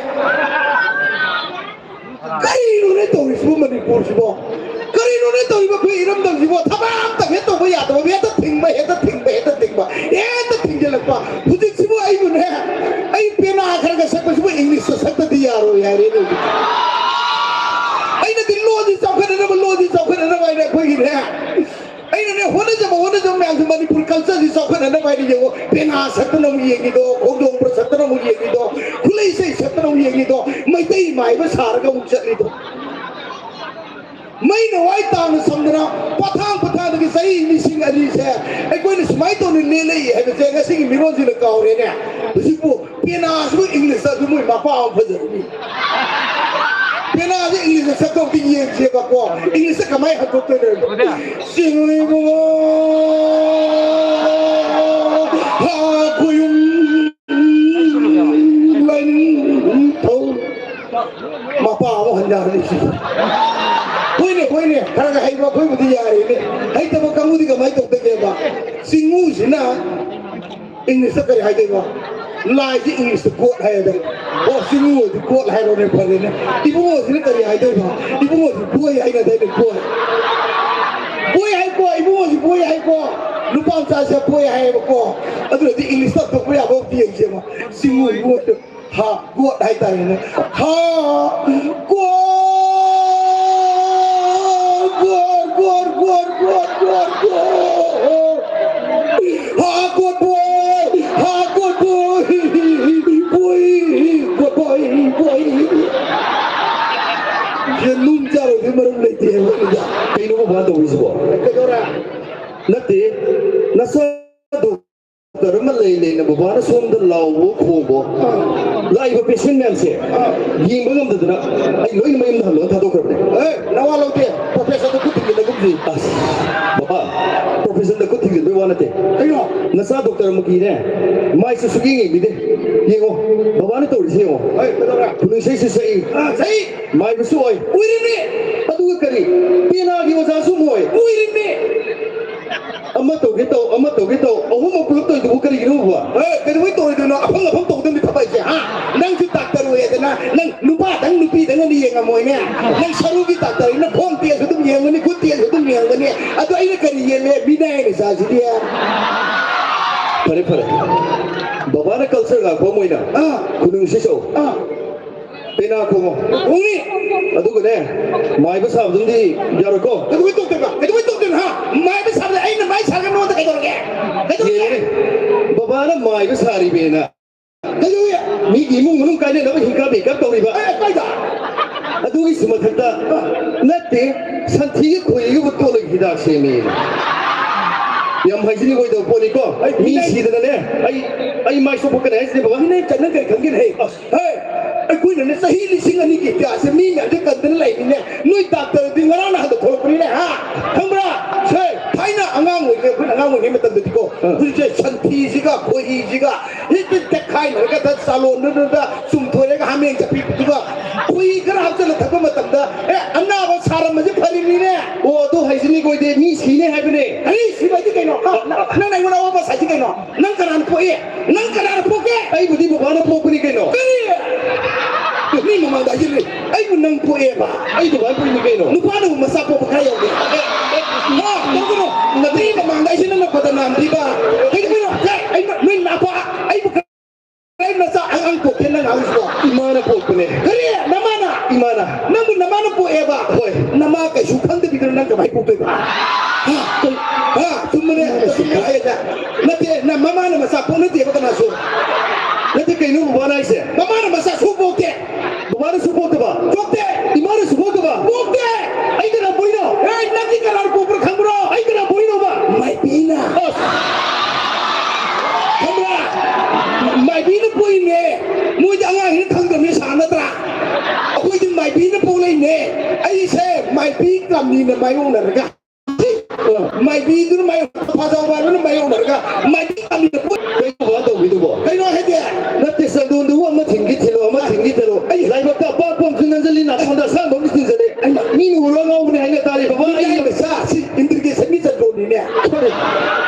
ꯀꯔꯤꯅꯣꯅꯦ ꯇꯧꯔꯤꯁꯤꯕꯣ ꯃꯅꯤꯄꯨꯔꯁꯤꯕꯣ? ꯀꯔꯤꯅꯣꯅꯦ ꯇꯧꯔꯤꯕ ꯑꯩꯈꯣꯏ ꯏꯔꯝꯗꯝꯁꯤꯕꯣ? ꯊꯕꯛ ꯑꯝꯇ ꯍꯦꯛ ꯇꯧꯕ ꯌꯥꯗꯕ, ꯍꯦꯛꯇ ꯊꯤꯡꯕ, ꯍꯦꯛꯇ ꯊꯤꯡꯕ, ꯍꯦꯛꯇ ꯊꯤꯡꯕ, ꯍꯦꯛꯇ ꯊꯤꯡꯖꯤꯜꯂꯛꯄ꯫ ꯍꯧꯖꯤꯛꯁꯤꯕꯨ ꯑꯩꯕꯨꯅꯦ, ꯑꯩ ꯄꯦꯅꯥ ꯈꯔ ꯈꯔ ꯁꯛꯄꯁꯤꯕꯨ ꯏꯪꯂꯤꯁꯇ ꯁꯛꯇꯗꯤ ꯌꯥꯔꯣꯏ ꯍꯥꯏꯔꯦꯅꯦ ꯍꯧꯖꯤꯛ꯫ ꯑꯩꯅꯗꯤ ꯂꯣꯟꯁꯤ ꯆꯥꯎꯈꯠꯅꯅꯕ, ꯂꯣꯟꯁꯤ ꯆꯥꯎꯈꯠꯅꯅꯕ ꯍꯥꯏꯅ ꯑꯩꯈꯣꯏꯒꯤꯅꯦ, ꯑꯩꯅꯅꯦ ꯍꯣꯠꯅꯖꯕ, ꯍꯣꯠꯅꯖꯕ ꯃꯌꯥꯝꯁꯦ ꯃꯅꯤꯄꯨꯔ ꯀꯜꯆꯔꯁꯤ ꯆꯥꯎꯈꯠꯅꯅꯕ ꯍꯥꯏꯅ ꯌꯦꯡꯉꯣ, ꯄꯦꯅꯥ ꯁꯛꯇꯅ ꯑꯃꯨꯛ ꯌꯦꯡꯉꯤꯗꯣ, ꯈꯣꯡꯖꯣꯝ ꯄ꯭ꯔ ꯁꯛꯇꯅ ꯑꯃꯨꯛ ꯌꯦꯡꯉꯤꯗꯣ, ꯈꯨꯠꯂꯩ ꯏꯁꯩ ꯁꯛꯇꯅ ꯑꯃꯨꯛ ꯌꯦꯡꯉꯤꯗꯣ, ꯃꯩꯇꯩ ꯃꯥꯏꯕ ꯁꯥꯔꯒ ꯑꯃꯨꯛ ꯆꯠꯂꯤꯗꯣ꯫ ꯃꯩꯅ ꯋꯥꯏ ꯇꯥꯅ ꯁꯝꯗꯅ ꯄꯊꯥꯡ ꯄꯊꯥꯗꯒꯤ ꯆꯍꯤ ꯂꯤꯁꯤꯡ ꯑꯅꯤꯁꯦ ꯑꯩꯈꯣꯏꯅ ꯁꯨꯃꯥꯏꯅ ꯇꯧꯅ ꯂꯦꯜꯂꯛꯏ ꯍꯥꯏꯕꯁꯦ ꯉꯁꯤꯒꯤ ꯃꯤꯔꯣꯟꯁꯤꯅ ꯀꯥꯎꯔꯦꯅꯦ꯫ ꯍꯧꯖꯤꯛꯄꯨ ꯄꯦꯅꯥꯁꯤꯕꯨ ꯏꯪꯂꯤꯁꯇ ꯑꯗꯨ ꯃꯣꯏ ꯃꯄꯥ ꯑꯃ ꯐꯖꯔꯅꯤ꯫ ꯄꯦꯅꯥꯁꯦ ꯏꯪꯂꯤꯁꯇ ꯁꯛꯇꯧꯗꯤ ꯌꯦꯡꯁꯦꯕꯀꯣ꯫ ꯏꯪꯂꯤꯁꯇ ꯀꯃꯥꯏꯅ ꯍꯟꯗꯣꯛꯇꯣꯏꯅꯣ? ꯆꯤꯡꯂꯩꯕꯨꯡꯉꯣ, ꯍꯥ ꯈꯣꯌꯨꯝ ꯂꯥꯏꯅꯤꯡꯊꯧ꯫ ꯃꯄꯥ ꯑꯃ ꯍꯟꯖꯔꯅꯤ ꯁꯤ꯫ ꯍꯣꯏꯅꯦ, ꯍꯣꯏꯅꯦ, ꯈꯔ ꯈꯔ ꯍꯩꯕ ꯑꯩꯈꯣꯏꯕꯨꯗꯤ ꯌꯥꯔꯤꯅꯦ꯫ ꯍꯩꯇꯕ ꯀꯥꯡꯕꯨꯗꯤ ꯀꯃꯥꯏꯅ ꯇꯧꯗꯒꯦꯕ? ꯆꯤꯡꯉꯨꯁꯤꯅ ꯏꯪꯂꯤꯁꯇ ꯀꯔꯤ ꯍꯥꯏꯗꯣꯏꯕ? ꯂꯥꯏꯁꯤ ꯏꯪꯂꯤꯁꯇ ꯒꯣꯗ ꯍꯥꯏꯔꯗꯅ꯫ ꯑꯣ, ꯆꯤꯡꯉꯨ ꯑꯣꯏꯗꯤ ꯒꯣꯗ ꯍꯥꯏꯔꯣꯅꯦ, ꯐꯔꯦꯅꯦ꯫ ꯏꯕꯨꯡꯉꯣꯁꯤꯅ ꯀꯔꯤ ꯍꯥꯏꯗꯣꯏꯕ? ꯏꯕꯨꯡꯉꯣꯁꯤ ꯕꯣꯏ ꯍꯥꯏꯅꯗꯥꯏꯅꯦ, ꯕꯣꯏ꯫ ꯕꯣꯏ ꯍꯥꯏꯀꯣ, ꯏꯕꯨꯡꯉꯣꯁꯤ ꯕꯣꯏ ꯍꯥꯏꯀꯣ꯫ ꯅꯨꯄꯥ ꯃꯆꯥꯁꯦ ꯕꯣꯏ ꯍꯥꯏꯌꯦꯕꯀꯣ꯫ ꯑꯗꯨꯅꯗꯤ ꯏꯪꯂꯤꯁꯇ ꯍꯟꯗꯣꯛꯄ ꯌꯥꯕ ꯑꯝꯇ ꯌꯦꯡꯁꯦꯕ꯫ ꯆꯤꯡꯉꯨ ꯕꯣꯏ꯫ ꯍꯥ, ꯒꯣꯗ ꯍꯥꯏꯇꯥꯔꯦꯅꯦ꯫ ꯍꯥ, ꯒꯣꯗ, ꯒꯣꯗ, ꯒꯣꯗ꯫ ꯍꯥ, ꯒꯣꯗ ꯕꯣꯏ꯫ ꯕꯕꯥ ꯇꯧꯔꯤꯁꯤꯕꯣ? ꯀꯩꯗꯧꯔꯦ? ꯅꯠꯇꯦ, ꯅꯆꯥ ꯗꯣꯛꯇꯔ ꯑꯃ ꯂꯩ ꯂꯩꯅ ꯕꯕꯥꯅ ꯁꯣꯝꯗ ꯂꯥꯎꯕ ꯈꯣꯡꯕ, ꯑꯥ꯫ ꯂꯥꯛꯏꯕ ꯄꯦꯁꯦꯟ ꯃꯌꯥꯝꯁꯦ, ꯑꯥ꯫ ꯌꯦꯡꯕ ꯉꯝꯗꯗꯅ ꯑꯩ ꯂꯣꯏꯅ ꯃꯌꯨꯝꯗ ꯍꯜꯂꯒ ꯊꯥꯗꯣꯛꯈ꯭ꯔꯕꯅꯦ꯫ ꯑꯦ, ꯅꯋꯥ ꯂꯧꯗꯦ, ꯄ꯭ꯔꯣꯐꯦꯁꯔꯗ ꯈꯨꯠ ꯊꯤꯡꯖꯤꯜꯂꯒꯨꯝꯁꯤ꯫ ꯑꯁ, ꯕꯕꯥ, ꯄ꯭ꯔꯣꯐꯦꯁꯔꯗ ꯈꯨꯠ ꯊꯤꯡꯖꯤꯟꯕꯩ ꯋꯥ ꯅꯠꯇꯦ꯫ ꯀꯩꯅꯣ? ꯅꯆꯥ ꯗꯣꯛꯇꯔ ꯑꯃꯒꯤꯅꯦ, ꯃꯥꯏꯁꯨ ꯁꯨꯛꯌꯦꯡ ꯌꯦꯡꯕꯤꯗꯦ꯫ ꯌꯦꯡꯉꯣ, ꯕꯕꯥꯅ ꯇꯧꯔꯤꯁꯦ ꯌꯦꯡꯉꯣ꯫ ꯍꯣꯏ, ꯀꯩꯗꯧꯔꯦ? ꯈꯨꯅꯨꯡ ꯏꯁꯩꯁꯨ ꯁꯛꯏ꯫ ꯑꯥ, ꯁꯛꯏ꯫ ꯃꯥꯏꯕꯁꯨ ꯑꯣꯏ꯫ ꯑꯣꯏꯔꯤꯕꯅꯤ꯫ ꯑꯗꯨꯒ ꯀꯔꯤ? ꯄꯦꯅꯥꯒꯤ ꯑꯣꯖꯥꯁꯨ ꯑꯃ ꯑꯣꯏ꯫ ꯑꯣꯏꯔꯤꯕꯅꯤ꯫ ꯑꯃ ꯇꯧꯒꯦ ꯇꯧ, ꯑꯃ ꯇꯧꯒꯦ ꯇꯧ, ꯑꯍꯨꯝꯃꯛ ꯄꯨꯂꯞ ꯇꯧꯔꯤꯗꯨꯕꯨ ꯀꯔꯤꯒꯤꯅꯣꯕ? ꯑꯦ, ꯀꯩꯗꯧꯕꯩ ꯇꯧꯔꯤꯗꯨꯅꯣ? ꯑꯐꯪ ꯑꯐꯪ ꯇꯧꯗꯕꯅꯤ ꯊꯕꯛꯁꯦ, ꯍꯥ? ꯅꯪꯁꯨ ꯗꯥꯛꯇꯔ ꯑꯣꯏꯗꯅ, ꯅꯪ ꯅꯨꯄꯥꯗꯪ ꯅꯨꯄꯤꯗꯪ ꯑꯅꯤ ꯌꯦꯡꯉꯝꯃꯣꯏꯅꯦ꯫ ꯅꯪ ꯁꯔꯨꯒꯤ ꯗꯥꯛꯇꯔꯅꯤꯅ ꯈꯣꯡ ꯇꯦꯛꯑꯁꯨ ꯑꯗꯨꯝ ꯌꯦꯡꯒꯅꯤ, ꯈꯨꯠ ꯇꯦꯛꯑꯁꯨ ꯑꯗꯨꯝ ꯌꯦꯡꯒꯅꯤ꯫ ꯑꯗꯣ ꯑꯩꯅ ꯀꯔꯤ ꯌꯦꯡꯂꯦ? ꯃꯤꯅꯥꯏ ꯃꯆꯥꯁꯤꯗꯤ꯫ ꯐꯔꯦ, ꯐꯔꯦ꯫ ꯕꯕꯥꯅ ꯀꯜꯆꯔ ꯉꯥꯛꯄ ꯑꯃ ꯑꯣꯏꯅ ꯑꯥ꯫ ꯈꯨꯅꯨꯡꯁꯤ ꯆꯧ꯫ ꯑꯥ꯫ ꯄꯦꯅꯥ ꯈꯣꯡꯉꯣ꯫ ꯈꯣꯡꯅꯤ꯫ ꯑꯗꯨꯒꯅꯦ, ꯃꯥꯏꯕ ꯁꯥꯕꯗꯨꯝꯗꯤ ꯌꯥꯔꯣꯏꯀꯣ꯫ ꯀꯩꯗꯧꯕꯩ ꯇꯧꯗꯣꯏꯕ? ꯀꯩꯗꯧꯕꯩ ꯇꯧꯗꯣꯏꯅꯣ, ꯍꯥ? ꯃꯥꯏꯕ ꯁꯥꯕꯗ ꯑꯩꯅ ꯃꯥꯏ ꯁꯥꯔꯒ ꯅꯉꯣꯟꯗ ꯀꯩꯗꯧꯔꯒꯦ? ꯀꯩꯗꯧꯔꯒꯦ? ꯌꯦꯡꯉꯨꯅꯦ, ꯕꯕꯥꯅ ꯃꯥꯏꯕ ꯁꯥꯔꯤꯕꯅ꯫ ꯀꯩꯗꯧꯋꯤ? ꯃꯤꯒꯤ ꯏꯃꯨꯡ ꯃꯅꯨꯡ ꯀꯥꯏꯅꯅꯕ ꯍꯤꯡꯀꯥ ꯃꯤꯀꯥ ꯇꯧꯔꯤꯕ꯫ ꯑꯦ, ꯀꯥꯏꯗ? ꯑꯗꯨꯒꯤꯁꯨ ꯃꯊꯛꯇ, ꯅꯠꯇꯦ, ꯁꯟꯊꯤꯒ ꯈꯣꯏꯍꯤꯒꯕꯨ ꯇꯣꯠꯂꯒ ꯍꯤꯗꯥꯛ ꯁꯦꯝꯃꯦ꯫ ꯌꯥꯝ ꯍꯥꯏꯖꯅꯤꯡꯉꯣꯏꯗꯕ ꯄꯣꯠꯅꯤꯀꯣ꯫ ꯑꯩ ꯃꯤ ꯃꯤꯅꯦ꯫ ꯁꯤꯗꯅꯅꯦ, ꯑꯩ, ꯑꯩ ꯃꯥꯏ ꯆꯣꯝꯄꯛꯀꯅꯤ ꯍꯥꯏꯁꯤꯅꯦ ꯕꯕꯥ꯫ ꯃꯤꯅꯦ ꯆꯠꯅ ꯀꯔꯤ ꯈꯪꯒꯦꯅꯦ? ꯍꯦ, ꯑꯁ꯫ ꯍꯦ, ꯑꯩꯈꯣꯏꯅꯅꯦ ꯆꯍꯤ ꯂꯤꯁꯤꯡ ꯑꯅꯤꯒꯤ ꯏꯇꯤꯍꯥꯁꯁꯦ ꯃꯤ ꯃꯌꯥꯝꯁꯦ ꯀꯟꯗꯅ ꯂꯩꯔꯤꯅꯦ꯫ ꯅꯣꯏ ꯗꯥꯛꯇꯔꯗꯤ ꯉꯔꯥꯡ ꯅꯍꯥꯟꯗ ꯊꯣꯛꯂꯛꯄꯅꯤꯅꯦ, ꯍꯥ? ꯈꯪꯕ꯭ꯔꯥ? ꯁꯦ, ꯊꯥꯏꯅ ꯑꯉꯥꯡ ꯑꯣꯏꯔꯤꯉꯩ, ꯑꯩꯈꯣꯏꯅ ꯑꯉꯥꯡ ꯑꯣꯏꯔꯤꯉꯩ ꯃꯇꯝꯗꯗꯤꯀꯣ, ꯑꯥ꯫ ꯍꯧꯖꯤꯛꯁꯦ ꯁꯟꯊꯤꯁꯤꯒ ꯈꯣꯏꯍꯤꯁꯤꯒ ꯍꯦꯛꯇ ꯇꯛꯈꯥꯏꯅꯔꯒ ꯆꯥꯂꯣꯟꯗꯨꯗ ꯆꯨꯝꯊꯣꯏꯔꯒ ꯍꯥꯃꯦꯡ ꯆꯠꯄꯤꯗꯨꯒ ꯈꯣꯏꯍꯤ ꯈꯔ ꯍꯥꯞꯆꯜꯂ ꯊꯛꯄ ꯃꯇꯝꯗ, ꯑꯦ, ꯑꯅꯥꯕ ꯁꯥꯔꯝꯕꯁꯦ ꯐꯔꯤꯕꯅꯤꯅꯦ꯫ ꯑꯣ, ꯑꯗꯨ ꯍꯥꯏꯖꯅꯤꯡꯉꯣꯏꯗꯦ, ꯃꯤ ꯁꯤꯅꯦ ꯍꯥꯏꯕꯅꯦ꯫ ꯑꯩ ꯁꯤꯕ ꯍꯥꯏꯗꯤ ꯀꯩꯅꯣ? ꯍꯥ? ꯅꯪ ꯑꯩꯉꯣꯟꯗ ꯑꯋꯥꯕ ꯁꯥꯏꯁꯤ ꯀꯩꯅꯣ? ꯅꯪ ꯀꯅꯥꯅ ꯄꯣꯛꯏ? ꯅꯪ ꯀꯅꯥꯅ ꯄꯣꯛꯀꯦ? ꯑꯩꯕꯨꯗꯤ ꯕꯕꯥꯅ ꯄꯣꯛꯄꯅꯤ ꯀꯩꯅꯣ꯫ ꯀꯔꯤ? ꯃꯤ ꯃꯃꯥꯡꯗ ꯍꯥꯏꯖꯤꯜꯂꯤ꯫ ꯑꯩꯕꯨ ꯅꯪ ꯄꯣꯛꯑꯦꯕ꯫ ꯑꯩ ꯕꯕꯥꯅ ꯄꯣꯛꯏꯅꯤ ꯀꯩꯅꯣ꯫ ꯅꯨꯄꯥꯅꯕꯨ ꯃꯆꯥ ꯄꯣꯛꯄ ꯈꯔ ꯌꯥꯎꯗꯦ꯫ ꯍꯥ? ꯇꯧꯒꯅꯨ꯫ ꯃꯤ ꯃꯃꯥꯡꯗ ꯑꯩꯁꯦ ꯅꯪꯅ ꯕꯗꯅꯥꯝ ꯄꯤꯕ꯫ ꯀꯩꯗꯧꯕꯩꯅꯣ? ꯍꯦ, ꯑꯩ ꯅ-, ꯅꯣꯏ ꯅꯄꯥ, ꯑꯩꯕꯨ ꯀꯔꯤ ꯃꯆꯥ ꯑꯉꯥꯡ ꯄꯣꯛꯀꯦ ꯅꯪ ꯍꯥꯏꯁꯤꯕꯣ? ꯏꯃꯥꯅ ꯄꯣꯛꯄꯅꯦ꯫ ꯀꯔꯤ? ꯅꯃꯥꯅ? ꯏꯃꯥꯅ꯫ ꯅꯪꯕꯨ ꯅꯃꯥꯅ ꯄꯣꯛꯑꯦꯕ? ꯍꯣꯏ꯫ ꯅꯃꯥ ꯀꯩꯁꯨ ꯈꯪꯗꯕꯤꯗ ꯅꯪ ꯀꯃꯥꯏꯅ ꯄꯣꯛꯇꯣꯏꯕ? ꯍꯥ? ꯀꯩ-, ꯍꯥ? ꯆꯨꯝꯕꯅꯦ꯫ ꯏꯃꯥꯅ ꯆꯨꯝꯃꯦ ꯁꯤꯕ꯫ ꯍꯥꯏꯌꯦꯗ꯫ ꯅꯠꯇꯦ, ꯅꯪ ꯃꯃꯥꯅ ꯃꯆꯥ ꯄꯣꯛꯅꯗꯦꯕ ꯀꯅꯥꯁꯨ꯫ ꯅꯠꯇꯦ, ꯀꯩꯅꯣ ꯕꯕꯥꯅ ꯍꯥꯏꯁꯦ? ꯃꯃꯥꯅ ꯃꯆꯥ ꯁꯨ ꯄꯣꯛꯇꯦ꯫ ꯕꯕꯥꯅ ꯁꯨ ꯄꯣꯛꯇꯕ? ꯄꯣꯛꯇꯦ꯫ ꯏꯃꯥꯅ ꯁꯨ ꯄꯣꯛꯇꯕ? ꯄꯣꯛꯇꯦ꯫ ꯑꯩ ꯀꯅꯥ ꯄꯣꯛꯏꯅꯣ? ꯍꯦ, ꯑꯩ ꯅꯪꯗꯤ ꯀꯅꯥꯅ ꯄꯣꯛꯄ꯭ꯔꯥ ꯈꯪꯕ꯭ꯔꯣ? ꯑꯩ ꯀꯅꯥ ꯄꯣꯛꯏꯅꯣꯕ? ꯃꯥꯏꯕꯤꯅ꯫ ꯑꯁ! ꯈꯪꯕ꯭ꯔꯥ? ꯃꯥꯏꯕꯤꯅ ꯄꯣꯛꯏꯅꯦ꯫ ꯃꯣꯏꯗꯤ ꯑꯉꯥꯡꯁꯤꯅ ꯈꯪꯗꯕꯅꯤ ꯁꯥ ꯅꯠꯇ꯭ꯔꯥ? ꯑꯩꯈꯣꯏꯗꯤ ꯃꯥꯏꯕꯤꯅ ꯄꯣꯛꯂꯛꯏꯅꯦ꯫ ꯑꯩꯁꯦ ꯃꯥꯏꯕꯤ ꯀꯥꯃꯤꯅ ꯃꯥꯏꯌꯣꯛꯅꯔꯒ, ꯃꯥꯏꯕꯤꯗꯨꯅ ꯃꯥꯏꯌꯣꯛ-, ꯐꯥꯖꯥꯎ ꯃꯥꯏꯕꯅ ꯃꯥꯏꯌꯣꯛꯅꯔꯒ ꯃꯥꯏꯕꯤ ꯀꯥꯃꯤꯅ ꯄꯣꯛ-, ꯀꯩꯅꯣ ꯕꯕꯥ ꯇꯧꯕꯤꯗꯨꯕꯣ? ꯀꯩꯅꯣ ꯍꯥꯏꯗꯤ? ꯅꯠꯇꯦ, ꯆꯟꯗꯣꯟꯗꯨꯕꯨ ꯑꯃ ꯊꯤꯟꯒꯤ ꯊꯤꯜꯂꯣ, ꯑꯃ ꯊꯤꯟꯒꯤ ꯊꯤꯜꯂꯣ꯫ ꯑꯩ ꯂꯥꯏꯕꯛꯇ ꯑꯄꯥꯛꯄ ꯑꯃꯁꯨ ꯅꯟꯖꯜꯂꯤ, ꯅꯥꯀꯣꯡꯗ ꯑꯁꯥꯡꯕ ꯑꯃꯁꯨ ꯊꯤꯟꯖꯜꯂꯤ꯫ ꯑꯩꯃ, ꯃꯤꯅ ꯎꯔ ꯉꯥꯎꯕꯅꯦ ꯍꯥꯏꯅ ꯇꯥꯔꯦ, ꯕꯕꯥ꯫ ꯑꯩ ꯌꯥꯏꯃ ꯁꯥ, ꯁꯤ integration-ꯒꯤ ꯆꯟꯗꯣꯟꯅꯤꯅꯦ꯫ ꯀꯔꯤ?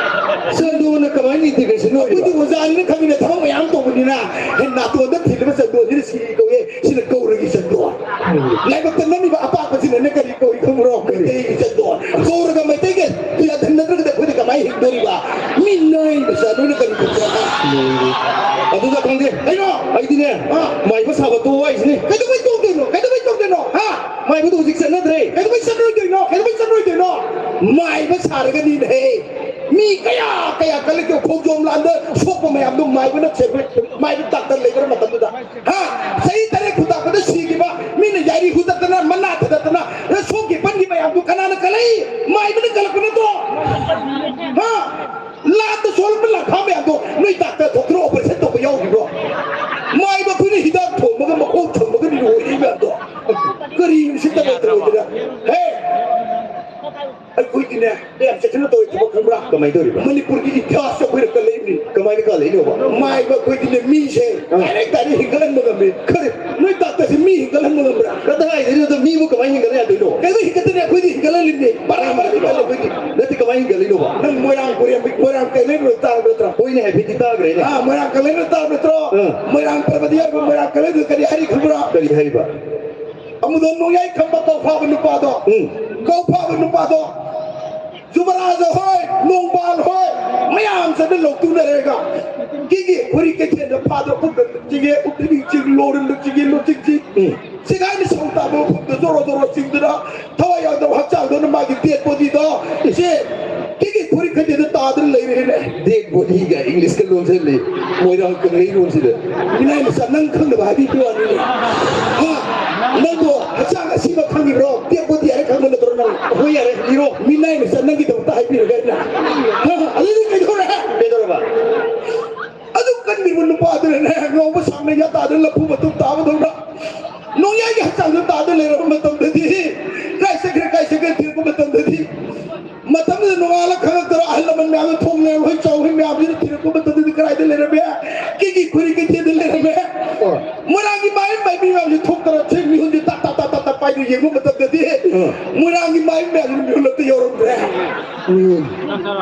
ꯆꯟꯗꯣꯟꯅ ꯀꯃꯥꯏꯅ integration ꯑꯣꯏꯔꯤꯕ? ꯑꯩꯈꯣꯏꯗꯤ ꯑꯣꯖꯥꯅꯤꯅ ꯈꯪꯉꯤꯅꯦ, ꯊꯕꯛ ꯃꯌꯥꯝ ꯇꯧꯕꯅꯤꯅ꯫ ꯍꯦ, ꯅꯥꯇꯣꯟꯗ ꯊꯤꯜꯂꯤꯕ ꯆꯟꯗꯣꯟꯁꯤꯅ ꯁꯤ ꯀꯧꯏ, ꯁꯤꯅ ꯒꯧꯔꯒꯤ ꯆꯟꯗꯣꯟ꯫ ꯂꯥꯏꯕꯛꯇ ꯅꯝꯃꯤꯕ ꯑꯄꯥꯛꯄꯁꯤꯅꯅꯦ ꯀꯔꯤ ꯀꯧꯏ ꯈꯪꯕ꯭ꯔꯣ? ꯃꯩꯇꯩꯒꯤ ꯆꯟꯗꯣꯟ꯫ ꯒꯧꯔꯒ ꯃꯩꯇꯩꯒ ꯌꯥꯟꯁꯤꯟꯅꯗ꯭ꯔꯒꯗꯤ ꯑꯩꯈꯣꯏꯗꯤ ꯀꯃꯥꯏꯅ ꯍꯤꯡꯗꯣꯔꯤꯕ? ꯃꯤ ꯅꯥꯏꯕ ꯆꯟꯗꯣꯟꯅ ꯀꯔꯤ ꯇꯧꯕ? ꯑꯗꯨꯒ ꯈꯪꯗꯦ꯫ ꯀꯩꯅꯣ? ꯑꯩꯗꯤꯅꯦ, ꯑꯥ꯫ ꯃꯥꯏꯕ ꯁꯥꯕ ꯇꯣꯛꯑꯣ ꯍꯥꯏꯁꯤꯅꯤ꯫ ꯀꯩꯗꯧꯕꯩ ꯇꯣꯛꯇꯣꯏꯅꯣ? ꯀꯩꯗꯧꯕꯩ ꯇꯣꯛꯇꯣꯏꯅꯣ? ꯍꯥ? ꯃꯥꯏꯕꯗꯣ ꯍꯧꯖꯤꯛ ꯆꯠꯅꯗ꯭ꯔꯦ꯫ ꯀꯩꯗꯧꯕꯩ ꯆꯠꯅꯔꯣꯏꯗꯣꯏꯅꯣ? ꯀꯩꯗꯧꯕꯩ ꯆꯠꯅꯔꯣꯏꯗꯣꯏꯅꯣ? ꯃꯥꯏꯕ ꯁꯥꯔꯒꯅꯤꯅꯦꯍꯦ꯫ ꯃꯤ ꯀꯌꯥ ꯀꯌꯥ ꯀꯜꯂꯛꯀꯦ, ꯈꯣꯡꯖꯣꯝ ꯂꯥꯟꯗ ꯁꯣꯛꯄ ꯃꯌꯥꯝꯗꯣ ꯃꯥꯏꯕꯅ ꯁꯦꯝꯕ-, ꯃꯥꯏꯕ ꯗꯥꯛꯇꯔ ꯂꯩꯕ꯭ꯔꯥ ꯃꯇꯝꯗꯨꯗ? ꯍꯥ? ꯆꯍꯤ ꯇꯔꯦꯠ ꯈꯨꯟꯇꯥꯛꯄꯗ ꯁꯤꯈꯤꯕ, ꯃꯤꯅ ꯌꯥꯏꯔꯤ ꯍꯨꯗꯠꯇꯅ, ꯃꯅꯥ ꯊꯗꯠꯇꯅ, ꯁꯣꯛꯈꯤ ꯄꯟꯈꯤ ꯃꯌꯥꯝꯗꯨ ꯀꯅꯥꯅ ꯀꯜꯂꯛꯏ? ꯃꯥꯏꯕꯅ ꯀꯜꯂꯛꯄ ꯅꯠꯇ꯭ꯔꯣ? ꯍꯥ? ꯂꯥꯟꯗ ꯁꯣꯛꯂꯛꯄ ꯂꯥꯟꯐꯥ ꯃꯌꯥꯝꯗꯣ ꯅꯣꯏ ꯗꯥꯛꯇꯔ ꯊꯣꯛꯇꯅ operation ꯇꯧꯕ ꯌꯥꯎꯈꯤꯕ꯭ꯔꯣ? ꯃꯥꯏꯕ ꯑꯩꯈꯣꯏꯅ ꯍꯤꯗꯥꯛ ꯊꯣꯡꯕꯒ ꯃꯈꯣꯡ ꯊꯝꯕꯒꯅꯤ ꯂꯣꯏꯔꯤ ꯃꯌꯥꯝꯗꯣ꯫ ꯀꯔꯤ ꯎꯁꯤꯠꯇꯕ ꯇꯧꯗꯅ? ꯍꯦ! ꯑꯩꯈꯣꯏꯗꯤꯅꯦ, ꯌꯥꯝ ꯆꯦꯛꯁꯤꯟꯅ ꯇꯧꯋꯦ ꯊꯕꯛ, ꯈꯪꯕ꯭ꯔꯥ? ꯀꯃꯥꯏꯅ ꯇꯧꯔꯤꯕ? ꯃꯅꯤꯄꯨꯔꯒꯤ ꯏꯇꯤꯍꯥꯁꯇ ꯑꯩꯈꯣꯏꯅ ꯀꯜꯂꯛꯏꯕꯅꯤ꯫ ꯀꯃꯥꯏꯅ ꯀꯜꯂꯛꯏꯅꯣꯕ? ꯃꯥꯏꯕ ꯑꯩꯈꯣꯏꯗꯤꯅꯦ, ꯃꯤꯁꯦ ꯑꯥ꯫ Direct direct ꯍꯤꯡꯒꯠꯍꯟꯕ ꯉꯝꯃꯤ꯫ ꯀꯔꯤ? ꯅꯣꯏ ꯗꯥꯛꯇꯔꯁꯦ ꯃꯤ ꯍꯤꯡꯒꯠꯍꯟꯕ ꯉꯝꯕ꯭ꯔꯥ? ꯀꯗꯥꯏꯗꯩꯅꯣꯗ ꯃꯤꯕꯨ ꯀꯃꯥꯏꯅ ꯍꯤꯡꯒꯠꯍꯟ ꯌꯥꯗꯣꯏꯅꯣ? ꯀꯩꯗꯧ ꯍꯤꯡꯒꯠꯇꯅꯦ? ꯑꯩꯈꯣꯏꯗꯤ ꯍꯤꯡꯒꯠꯍꯜꯂꯤꯕꯅꯤ꯫ ꯕꯔꯥ ꯕꯔꯥ ꯍꯤꯡꯒꯠꯍꯜꯂꯤ ꯑꯩꯈꯣꯏꯗꯤ꯫ ꯅꯠꯇꯦ, ꯀꯃꯥꯏꯅ ꯍꯤꯡꯒꯠꯂꯤꯅꯣꯕ? ꯅꯪ ꯃꯣꯏꯔꯥꯡ ꯀꯣꯏꯔꯦꯝꯕꯤ, ꯃꯣꯏꯔꯥꯡ ꯀꯪꯂꯩꯔꯣꯜ ꯇꯥꯕ ꯅꯠꯇ꯭ꯔꯣ? ꯍꯣꯏꯅꯦ, ꯍꯥꯏꯐꯦꯠꯇꯤ ꯇꯥꯈ꯭ꯔꯦꯅꯦ꯫ ꯑꯥ, ꯃꯣꯏꯔꯥꯡ ꯀꯪꯂꯩꯔꯣꯜ ꯇꯥꯕ ꯅꯠꯇ꯭ꯔꯣ? ꯑꯥ꯫ ꯃꯣꯏꯔꯥꯡ ꯄꯔꯕꯇꯤ ꯍꯥꯏꯕ ꯃꯣꯏꯔꯥꯡ ꯀꯪꯂꯩꯔꯣꯜ ꯀꯔꯤ ꯍꯥꯏꯔꯤ ꯈꯪꯕ꯭ꯔꯥ? ꯀꯔꯤ ꯍꯥꯏꯔꯤꯕ? ꯑꯃꯨꯗꯣꯟ ꯅꯣꯡꯌꯥꯏ ꯈꯝꯕ ꯀꯧꯐꯥꯕ ꯅꯨꯄꯥꯗꯣ꯫ ꯎꯝ꯫ ꯀꯧꯐꯥꯕ ꯅꯨꯄꯥꯗꯣ꯫ ꯖꯨꯕꯔꯥꯖ ꯍꯣꯏ, ꯅꯣꯡꯕꯥꯜ ꯍꯣꯏ, ꯃꯌꯥꯝ ꯆꯠꯅ ꯂꯧꯇꯨꯅꯔꯦꯒ꯫ ꯀꯤꯒꯤ ꯐꯨꯔꯤ ꯀꯩꯊꯦꯜꯗ ꯐꯥꯗ꯭ꯔꯣ ꯈꯨꯠꯇ ꯆꯤꯡꯉꯦ, ꯎꯞꯇ꯭ꯔꯤ ꯆꯤꯡ ꯂꯣꯔ ꯆꯤꯡ ꯂꯣ ꯆꯤꯡ ꯆꯤꯡ꯫ ꯎꯝ꯫ ꯁꯤꯒꯥꯏꯅ ꯁꯧ ꯇꯥꯕ ꯃꯐꯝꯗ ꯖꯣꯔꯣ ꯖꯣꯔꯣ ꯆꯤꯡꯗꯨꯅ ꯊꯋꯥꯏ ꯌꯥꯎꯗꯕ ꯍꯛꯆꯥꯡꯗꯨꯅ ꯃꯥꯒꯤ dead body-ꯗꯣ ꯏꯆꯦ ꯀꯤꯒꯤ ꯐꯨꯔꯤ ꯀꯩꯊꯦꯜꯗ ꯇꯥꯗꯨꯅ ꯂꯩꯔꯦꯅꯦ꯫ Dead body-ꯒ English-ꯀ ꯂꯣꯟꯁꯤꯜꯂꯤ ꯃꯣꯏꯔꯥꯡ ꯀꯪꯂꯩꯔꯣꯜꯁꯤꯗ꯫ ꯃꯤꯅꯥꯏ ꯃꯆꯥ, ꯅꯪ ꯈꯪꯗꯕ ꯍꯥꯏꯕꯤꯕ ꯋꯥꯅꯤꯅꯦ꯫ ꯍꯥ? ꯅꯪꯕꯨ ꯍꯛꯆꯥꯡ ꯑꯁꯤꯕ ꯈꯪꯉꯤꯕ꯭ꯔꯣ? Dead body ꯍꯥꯏꯔ ꯈꯪꯕ ꯅꯠꯇ꯭ꯔꯣ? ꯍꯣꯏ, ꯌꯥꯔꯦ, ꯏꯔꯣ꯫ ꯃꯤꯅꯥꯏ ꯃꯆꯥ ꯅꯪꯒꯤꯗꯃꯛꯇ ꯍꯥꯏꯕꯤꯔꯒ ꯑꯩꯅ꯫ ꯍꯥ, ꯑꯗꯨꯗꯤ ꯀꯩꯗꯧꯔꯦ? ꯀꯩꯗꯧꯔꯕ? ꯑꯗꯨ ꯀꯟꯕꯤꯕ ꯅꯨꯄꯥꯗꯨꯅꯅꯦ, ꯉꯧꯕ ꯁꯥꯡꯅ ꯌꯥꯇꯥꯗꯨ ꯂꯐꯨ ꯃꯇꯨꯝ ꯇꯥꯕꯗꯧꯅ, ꯅꯣꯡꯌꯥꯏꯒꯤ ꯍꯛꯆꯥꯡꯗ ꯇꯥꯗꯨ ꯂꯩꯔꯕ ꯃꯇꯝꯗꯗꯤ, ꯀꯥꯏ ꯆꯠꯈ꯭ꯔꯦ, ꯀꯥꯏ ꯆꯠꯈ꯭ꯔꯦ ꯊꯤꯔꯛꯄ ꯃꯇꯝꯗꯗꯤ, ꯃꯇꯝꯗꯨꯗ ꯅꯣꯡꯉꯥꯜꯂ ꯈꯪꯉꯛꯇ꯭ꯔꯣ? ꯑꯍꯜ ꯂꯃꯟ ꯃꯌꯥꯝꯗꯣ ꯊꯣꯡ ꯂꯩꯔꯝ ꯍꯣꯏ ꯆꯥꯎ ꯍꯣꯏ ꯃꯌꯥꯝꯁꯤꯅ ꯊꯤꯔꯛꯄ ꯃꯇꯝꯗꯗꯤ ꯀꯗꯥꯏꯗ ꯂꯩꯔꯝꯃꯦ? ꯀꯦꯒꯤ ꯈꯨꯔꯤ ꯀꯩꯊꯦꯜꯗ ꯂꯩꯔꯝꯃꯦ꯫ ꯑꯣ꯫ ꯃꯣꯏꯔꯥꯡꯒꯤ ꯃꯥꯏ ꯃꯥꯏꯕꯤ ꯃꯌꯥꯝꯁꯦ ꯊꯣꯛꯇꯅ ꯊꯦꯡ ꯃꯤꯍꯨꯟꯁꯦ ꯇꯥ ꯇꯥ ꯇꯥ ꯇꯥ ꯇꯥ ꯄꯥꯏꯗꯨ ꯌꯦꯡꯕ ꯃꯇꯝꯗꯗꯤ, ꯎꯝ꯫ ꯃꯣꯏꯔꯥꯡꯒꯤ ꯃꯥꯏꯕꯤ ꯃꯌꯥꯝꯁꯤꯅ ꯃꯤꯍꯨꯟ ꯑꯝꯇ ꯌꯧꯔꯝꯗ꯭ꯔꯦ꯫ ꯎꯝ꯫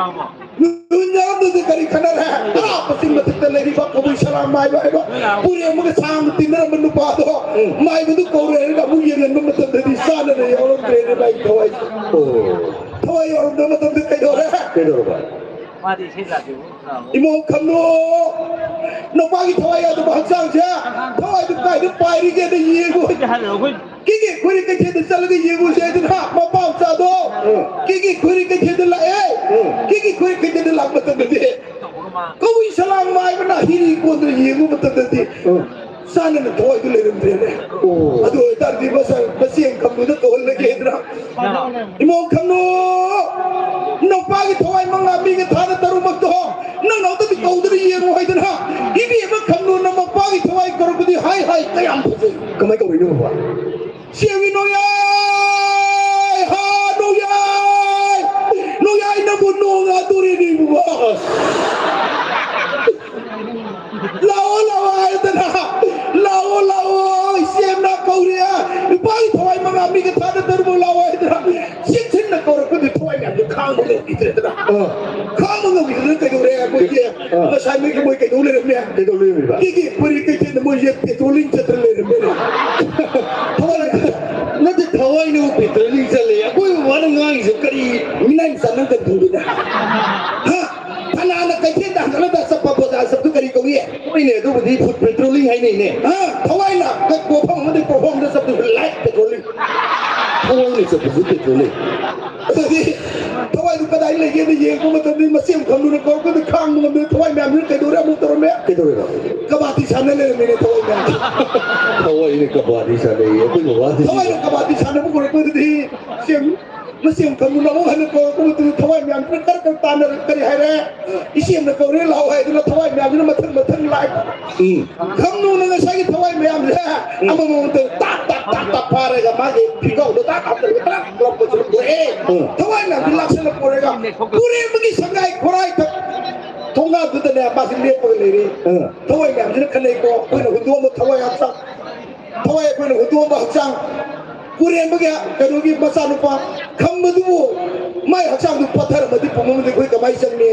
ꯃꯤꯍꯨꯟ ꯌꯧꯔꯝꯗ꯭ꯔꯗꯤ ꯀꯔꯤ ꯈꯟꯅꯔꯦ? ꯑꯔꯥꯞꯄ ꯆꯤꯡ ꯃꯊꯛꯇ ꯂꯩꯔꯤꯕ ꯀꯕꯨꯏ ꯁꯂꯥꯝ ꯃꯥꯏꯕ ꯍꯥꯏꯕ ꯎꯔꯦꯡ ꯑꯃꯒ ꯁꯥꯡꯅ ꯇꯤꯟꯅꯔꯝꯕ ꯅꯨꯄꯥꯗꯣ, ꯎꯝ꯫ ꯃꯥꯏꯕꯗꯨ ꯀꯧꯔꯦ ꯍꯥꯏꯔꯒ ꯑꯃꯨꯛ ꯌꯦꯡꯍꯟꯕ ꯃꯇꯝꯗꯗꯤ ꯆꯥꯅꯅ ꯌꯥꯎꯔꯝꯗ꯭ꯔꯦꯅꯦ ꯚꯥꯏ ꯊꯋꯥꯏ꯫ ꯑꯣ꯫ ꯊꯋꯥꯏ ꯌꯥꯎꯔꯝꯗꯕ ꯃꯇꯝꯗ ꯀꯩꯗꯧꯔꯦ? ꯀꯩꯗꯧꯔꯕ? ꯃꯥꯗꯤ ꯏꯁꯩ ꯂꯥꯛꯄꯤꯌꯨ꯫ ꯏꯃꯣꯝ ꯈꯝꯅꯨ, ꯅꯨꯄꯥꯒꯤ ꯊꯋꯥꯏ ꯌꯥꯎꯗꯕ ꯍꯛꯆꯥꯡꯁꯦ, ꯊꯋꯥꯏꯗꯨ ꯀꯥꯏꯗ ꯄꯥꯏꯔꯤꯒꯦꯅ ꯌꯦꯡꯉꯨ꯫ ꯀꯦꯒꯦ ꯈꯨꯔꯤ ꯀꯩꯊꯦꯜꯗ ꯆꯠꯂꯒ ꯌꯦꯡꯉꯨꯁꯦ ꯍꯥꯏꯗꯅ ꯃꯄꯥ ꯃꯆꯥꯗꯣ ꯀꯦꯒꯦ ꯈꯨꯔꯤ ꯀꯩꯊꯦꯜꯗ ꯂꯥꯛꯑꯦ꯫ ꯀꯦꯒꯦ ꯈꯨꯔꯤ ꯀꯩꯊꯦꯜꯗ ꯂꯥꯛꯄ ꯃꯇꯝꯗꯗꯤ ꯀꯕꯨꯏ ꯁꯂꯥꯡ ꯃꯥꯏꯕꯅ ꯍꯤꯔꯤ ꯀꯣꯟꯗ ꯌꯦꯡꯕ ꯃꯇꯝꯗꯗꯤ ꯆꯥꯅꯅ ꯊꯋꯥꯏꯗꯨ ꯂꯩꯔꯝꯗ꯭ꯔꯦꯅꯦ꯫ ꯑꯣ꯫ ꯑꯗꯨ ꯑꯣꯏꯇꯥꯔꯗꯤ ꯃꯆꯥ-, ꯃꯆꯦ ꯈꯝꯅꯨꯗ ꯀꯧꯍꯜꯂꯒꯦ ꯍꯥꯏꯗꯅ ꯏꯃꯣꯝ ꯈꯝꯅꯨ, ꯅꯨꯄꯥꯒꯤ ꯊꯋꯥꯏ ꯃꯉꯥ ꯃꯤꯒ ꯊꯥꯅ ꯇꯔꯨꯛꯃꯛꯇꯣ ꯅꯪ ꯅꯥꯎꯗꯗꯤ ꯀꯧꯗꯅ ꯌꯦꯡꯉꯨ ꯍꯥꯏꯗꯅ ꯏꯕꯦꯝꯃ ꯈꯝꯅꯨꯅ ꯃꯄꯥꯒꯤ ꯊꯋꯥꯏ ꯀꯧꯔꯛꯄꯗꯤ ꯍꯥꯏ ꯍꯥꯏ ꯀꯌꯥꯝ ꯐꯖꯩ꯫ ꯀꯃꯥꯏ ꯀꯧꯔꯤꯅꯣ ꯕꯕꯥ? ꯁꯦꯡꯉꯤ ꯅꯣꯡꯌꯥꯏ! ꯍꯥ, ꯅꯣꯡꯌꯥꯏ! ꯅꯣꯡꯌꯥꯏ ꯅꯪꯕꯨ ꯅꯣꯡ ꯍꯥꯗꯣꯔꯦꯅꯦ ꯏꯕꯨꯡꯉꯣ! ꯂꯥꯛꯑꯣ, ꯂꯥꯛꯑꯣ ꯍꯥꯏꯗꯅ, ꯂꯥꯛꯑꯣ, ꯂꯥꯛꯑꯣ, ꯏꯆꯦꯝꯅ ꯀꯧꯔꯦ, ꯅꯨꯄꯥꯒꯤ ꯊꯋꯥꯏ ꯃꯉꯥ ꯃꯤꯒ ꯊꯥꯗ ꯇꯔꯨꯛ ꯂꯥꯛꯑꯣ ꯍꯥꯏꯗꯅ, ꯆꯦꯛꯁꯤꯟꯅ ꯀꯧꯔꯛꯄꯗꯨ ꯊꯋꯥꯏ ꯃꯌꯥꯝꯗꯨ ꯈꯥꯡꯕ ꯉꯝꯈꯤꯗ꯭ꯔꯦꯗꯅ꯫ ꯑꯥ꯫ ꯈꯥꯡꯕ ꯉꯝꯈꯤꯗꯅ ꯀꯩꯗꯧꯔꯦ? ꯑꯩꯈꯣꯏꯒꯤ ꯑꯥ꯫ ꯉꯁꯥꯏ ꯃꯣꯏꯒꯤ ꯃꯣꯏ ꯀꯩꯗꯧ ꯂꯩꯔꯝꯃꯦ? ꯀꯩꯗꯧ ꯂꯩꯔꯝꯃꯤꯕ? ꯁꯤꯒꯤ ꯐꯨꯔꯤ ꯀꯩꯊꯦꯜꯗ ꯃꯣꯏꯁꯦ ꯄꯦꯇ꯭ꯔꯣꯂꯤꯡ ꯆꯠꯇꯅ ꯂꯩꯔꯝꯃꯦꯅꯦ꯫ ꯊꯋꯥꯏ ꯅꯠꯇꯦ, ꯊꯋꯥꯏꯅꯕꯨ ꯄꯦꯇ꯭ꯔꯣꯂꯤꯡ ꯆꯠꯂꯦ꯫ ꯑꯩꯈꯣꯏ ꯕꯕꯥꯅ ꯉꯥꯡꯉꯤꯁꯦ ꯀꯔꯤ? ꯃꯤꯅꯥꯏ ꯃꯆꯥ ꯅꯪ ꯀꯔꯤ ꯈꯪꯗꯣꯏꯅꯣ? ꯍꯥ? ꯐꯅꯥꯅ ꯀꯩꯊꯦꯜꯗ ꯍꯟꯒꯠꯂꯒ ꯆꯠꯄ ꯕꯖꯥꯔ ꯆꯠꯄꯗꯨ ꯀꯔꯤ ꯀꯧꯏ? ꯍꯣꯏꯅꯦ, ꯑꯗꯨꯕꯨꯗꯤ ꯐꯨꯗ ꯄꯦꯇ꯭ꯔꯣꯂꯤꯡ ꯍꯥꯏꯅꯩꯅꯦ꯫ ꯍꯥ? ꯊꯋꯥꯏꯅ ꯀ-, ꯄꯣꯠꯐꯝ ꯑꯃꯗꯒꯤ ꯄꯣꯠꯐꯝ ꯑꯃꯗ ꯆꯠꯄꯗꯨ ꯂꯥꯏꯠ ꯄꯦꯇ꯭ꯔꯣꯂꯤꯡ꯫ ꯊꯋꯥꯏꯅ ꯆꯠꯄꯁꯨ ꯄꯦꯇ꯭ꯔꯣꯜꯅꯤ꯫ ꯑꯗꯨꯗꯤ ꯊꯋꯥꯏꯗꯨ ꯀꯗꯥꯏ ꯂꯩꯒꯦꯅ ꯌꯦꯡꯕ ꯃꯇꯝꯗ ꯃꯆꯦꯝ ꯈꯝꯅꯨꯅ ꯀꯧꯔꯛꯄꯗ ꯈꯥꯡꯕ ꯉꯝꯗꯅ ꯊꯋꯥꯏ ꯃꯌꯥꯝꯗꯨꯅ ꯀꯩꯗꯧꯔꯦ ꯑꯃꯨꯛ ꯇꯧꯔꯝꯃꯦ꯫ ꯀꯩꯗꯧꯔꯦꯕ? ꯀꯕꯥꯗꯤ ꯁꯥꯟꯅ ꯂꯩꯔꯝꯃꯤꯅꯦ ꯊꯋꯥꯏ ꯃꯌꯥꯝ꯫ ꯊꯋꯥꯏꯅ ꯀꯕꯥꯗꯤ ꯁꯥꯟꯅꯩꯌꯦ ꯑꯩꯈꯣꯏ ꯕꯕꯥꯗꯤ꯫ ꯊꯋꯥꯏꯅ ꯀꯕꯥꯗꯤ ꯁꯥꯟꯅꯕ ꯍꯧꯔꯛꯄꯗꯨꯗꯤ ꯃꯆꯦꯝ, ꯃꯆꯦꯝ ꯈꯝꯅꯨꯅ ꯑꯃꯨꯛ ꯍꯟꯅ ꯀꯧꯔꯛꯄ ꯃꯇꯝꯗ ꯊꯋꯥꯏ ꯃꯌꯥꯝꯗꯨꯅ ꯀꯔ ꯀꯔ ꯇꯥꯟꯅꯔꯒ ꯀꯔꯤ ꯍꯥꯏꯔꯦ? ꯏꯆꯦꯝꯅ ꯀꯧꯔꯦ ꯂꯥꯛꯑꯣ ꯍꯥꯏꯗꯨꯅ ꯊꯋꯥꯏ ꯃꯌꯥꯝꯗꯨꯅ ꯃꯊꯪ ꯃꯊꯪ ꯂꯥꯛꯑꯦ꯫ ꯎꯝ꯫ ꯈꯝꯅꯨꯅ ꯉꯁꯥꯏꯒꯤ ꯊꯋꯥꯏ ꯃꯌꯥꯝꯁꯦ ꯎꯝ꯫ ꯑꯃꯃꯝꯇ ꯇꯥꯛ ꯇꯥꯛ ꯇꯥꯛ ꯇꯥꯛ ꯐꯥꯔꯒ ꯃꯥꯒꯤ ꯐꯤꯒꯥꯎꯗ ꯇꯥꯛ ꯍꯥꯞꯆꯤꯜꯂꯒ ꯇꯥꯛ ꯂꯧꯕꯁꯤꯅ ꯄꯨꯔꯛꯑꯦ꯫ ꯎꯝ꯫ ꯊꯋꯥꯏ ꯃꯌꯥꯝꯁꯤ ꯂꯥꯛꯁꯜꯂ ꯄꯨꯔꯒ ꯄꯨꯔꯦꯟꯕꯒꯤ ꯁꯪꯒꯥꯏ ꯈꯣꯔꯥꯏ ꯊꯛ ꯊꯣꯡꯒꯥꯗꯨꯗꯅꯦ ꯃꯥꯁꯤ ꯂꯦꯞꯄꯒ ꯂꯩꯔꯦ꯫ ꯎꯝ꯫ ꯊꯋꯥꯏ ꯃꯌꯥꯝꯁꯤꯅ ꯈꯟꯅꯩꯀꯣ, ꯑꯩꯈꯣꯏꯅ ꯍꯨꯟꯗꯣꯛꯑꯝꯕ ꯊꯋꯥꯏ ꯍꯛꯆꯥꯡ, ꯊꯋꯥꯏ ꯑꯩꯈꯣꯏꯅ ꯍꯨꯟꯗꯣꯛꯑꯝꯕ ꯍꯛꯆꯥꯡ ꯄꯨꯔꯦꯟꯕꯒꯤ ꯀꯩꯅꯣꯒꯤ ꯃꯆꯥꯅꯨꯄꯥ ꯈꯝꯕꯗꯨꯕꯨ ꯃꯥꯏ ꯍꯛꯆꯥꯡꯗꯨ ꯄꯠꯊꯔꯝꯃꯗꯤ ꯄꯨꯝꯃꯝꯗꯤ ꯑꯩꯈꯣꯏ ꯀꯃꯥꯏꯅ ꯆꯪꯅꯤ?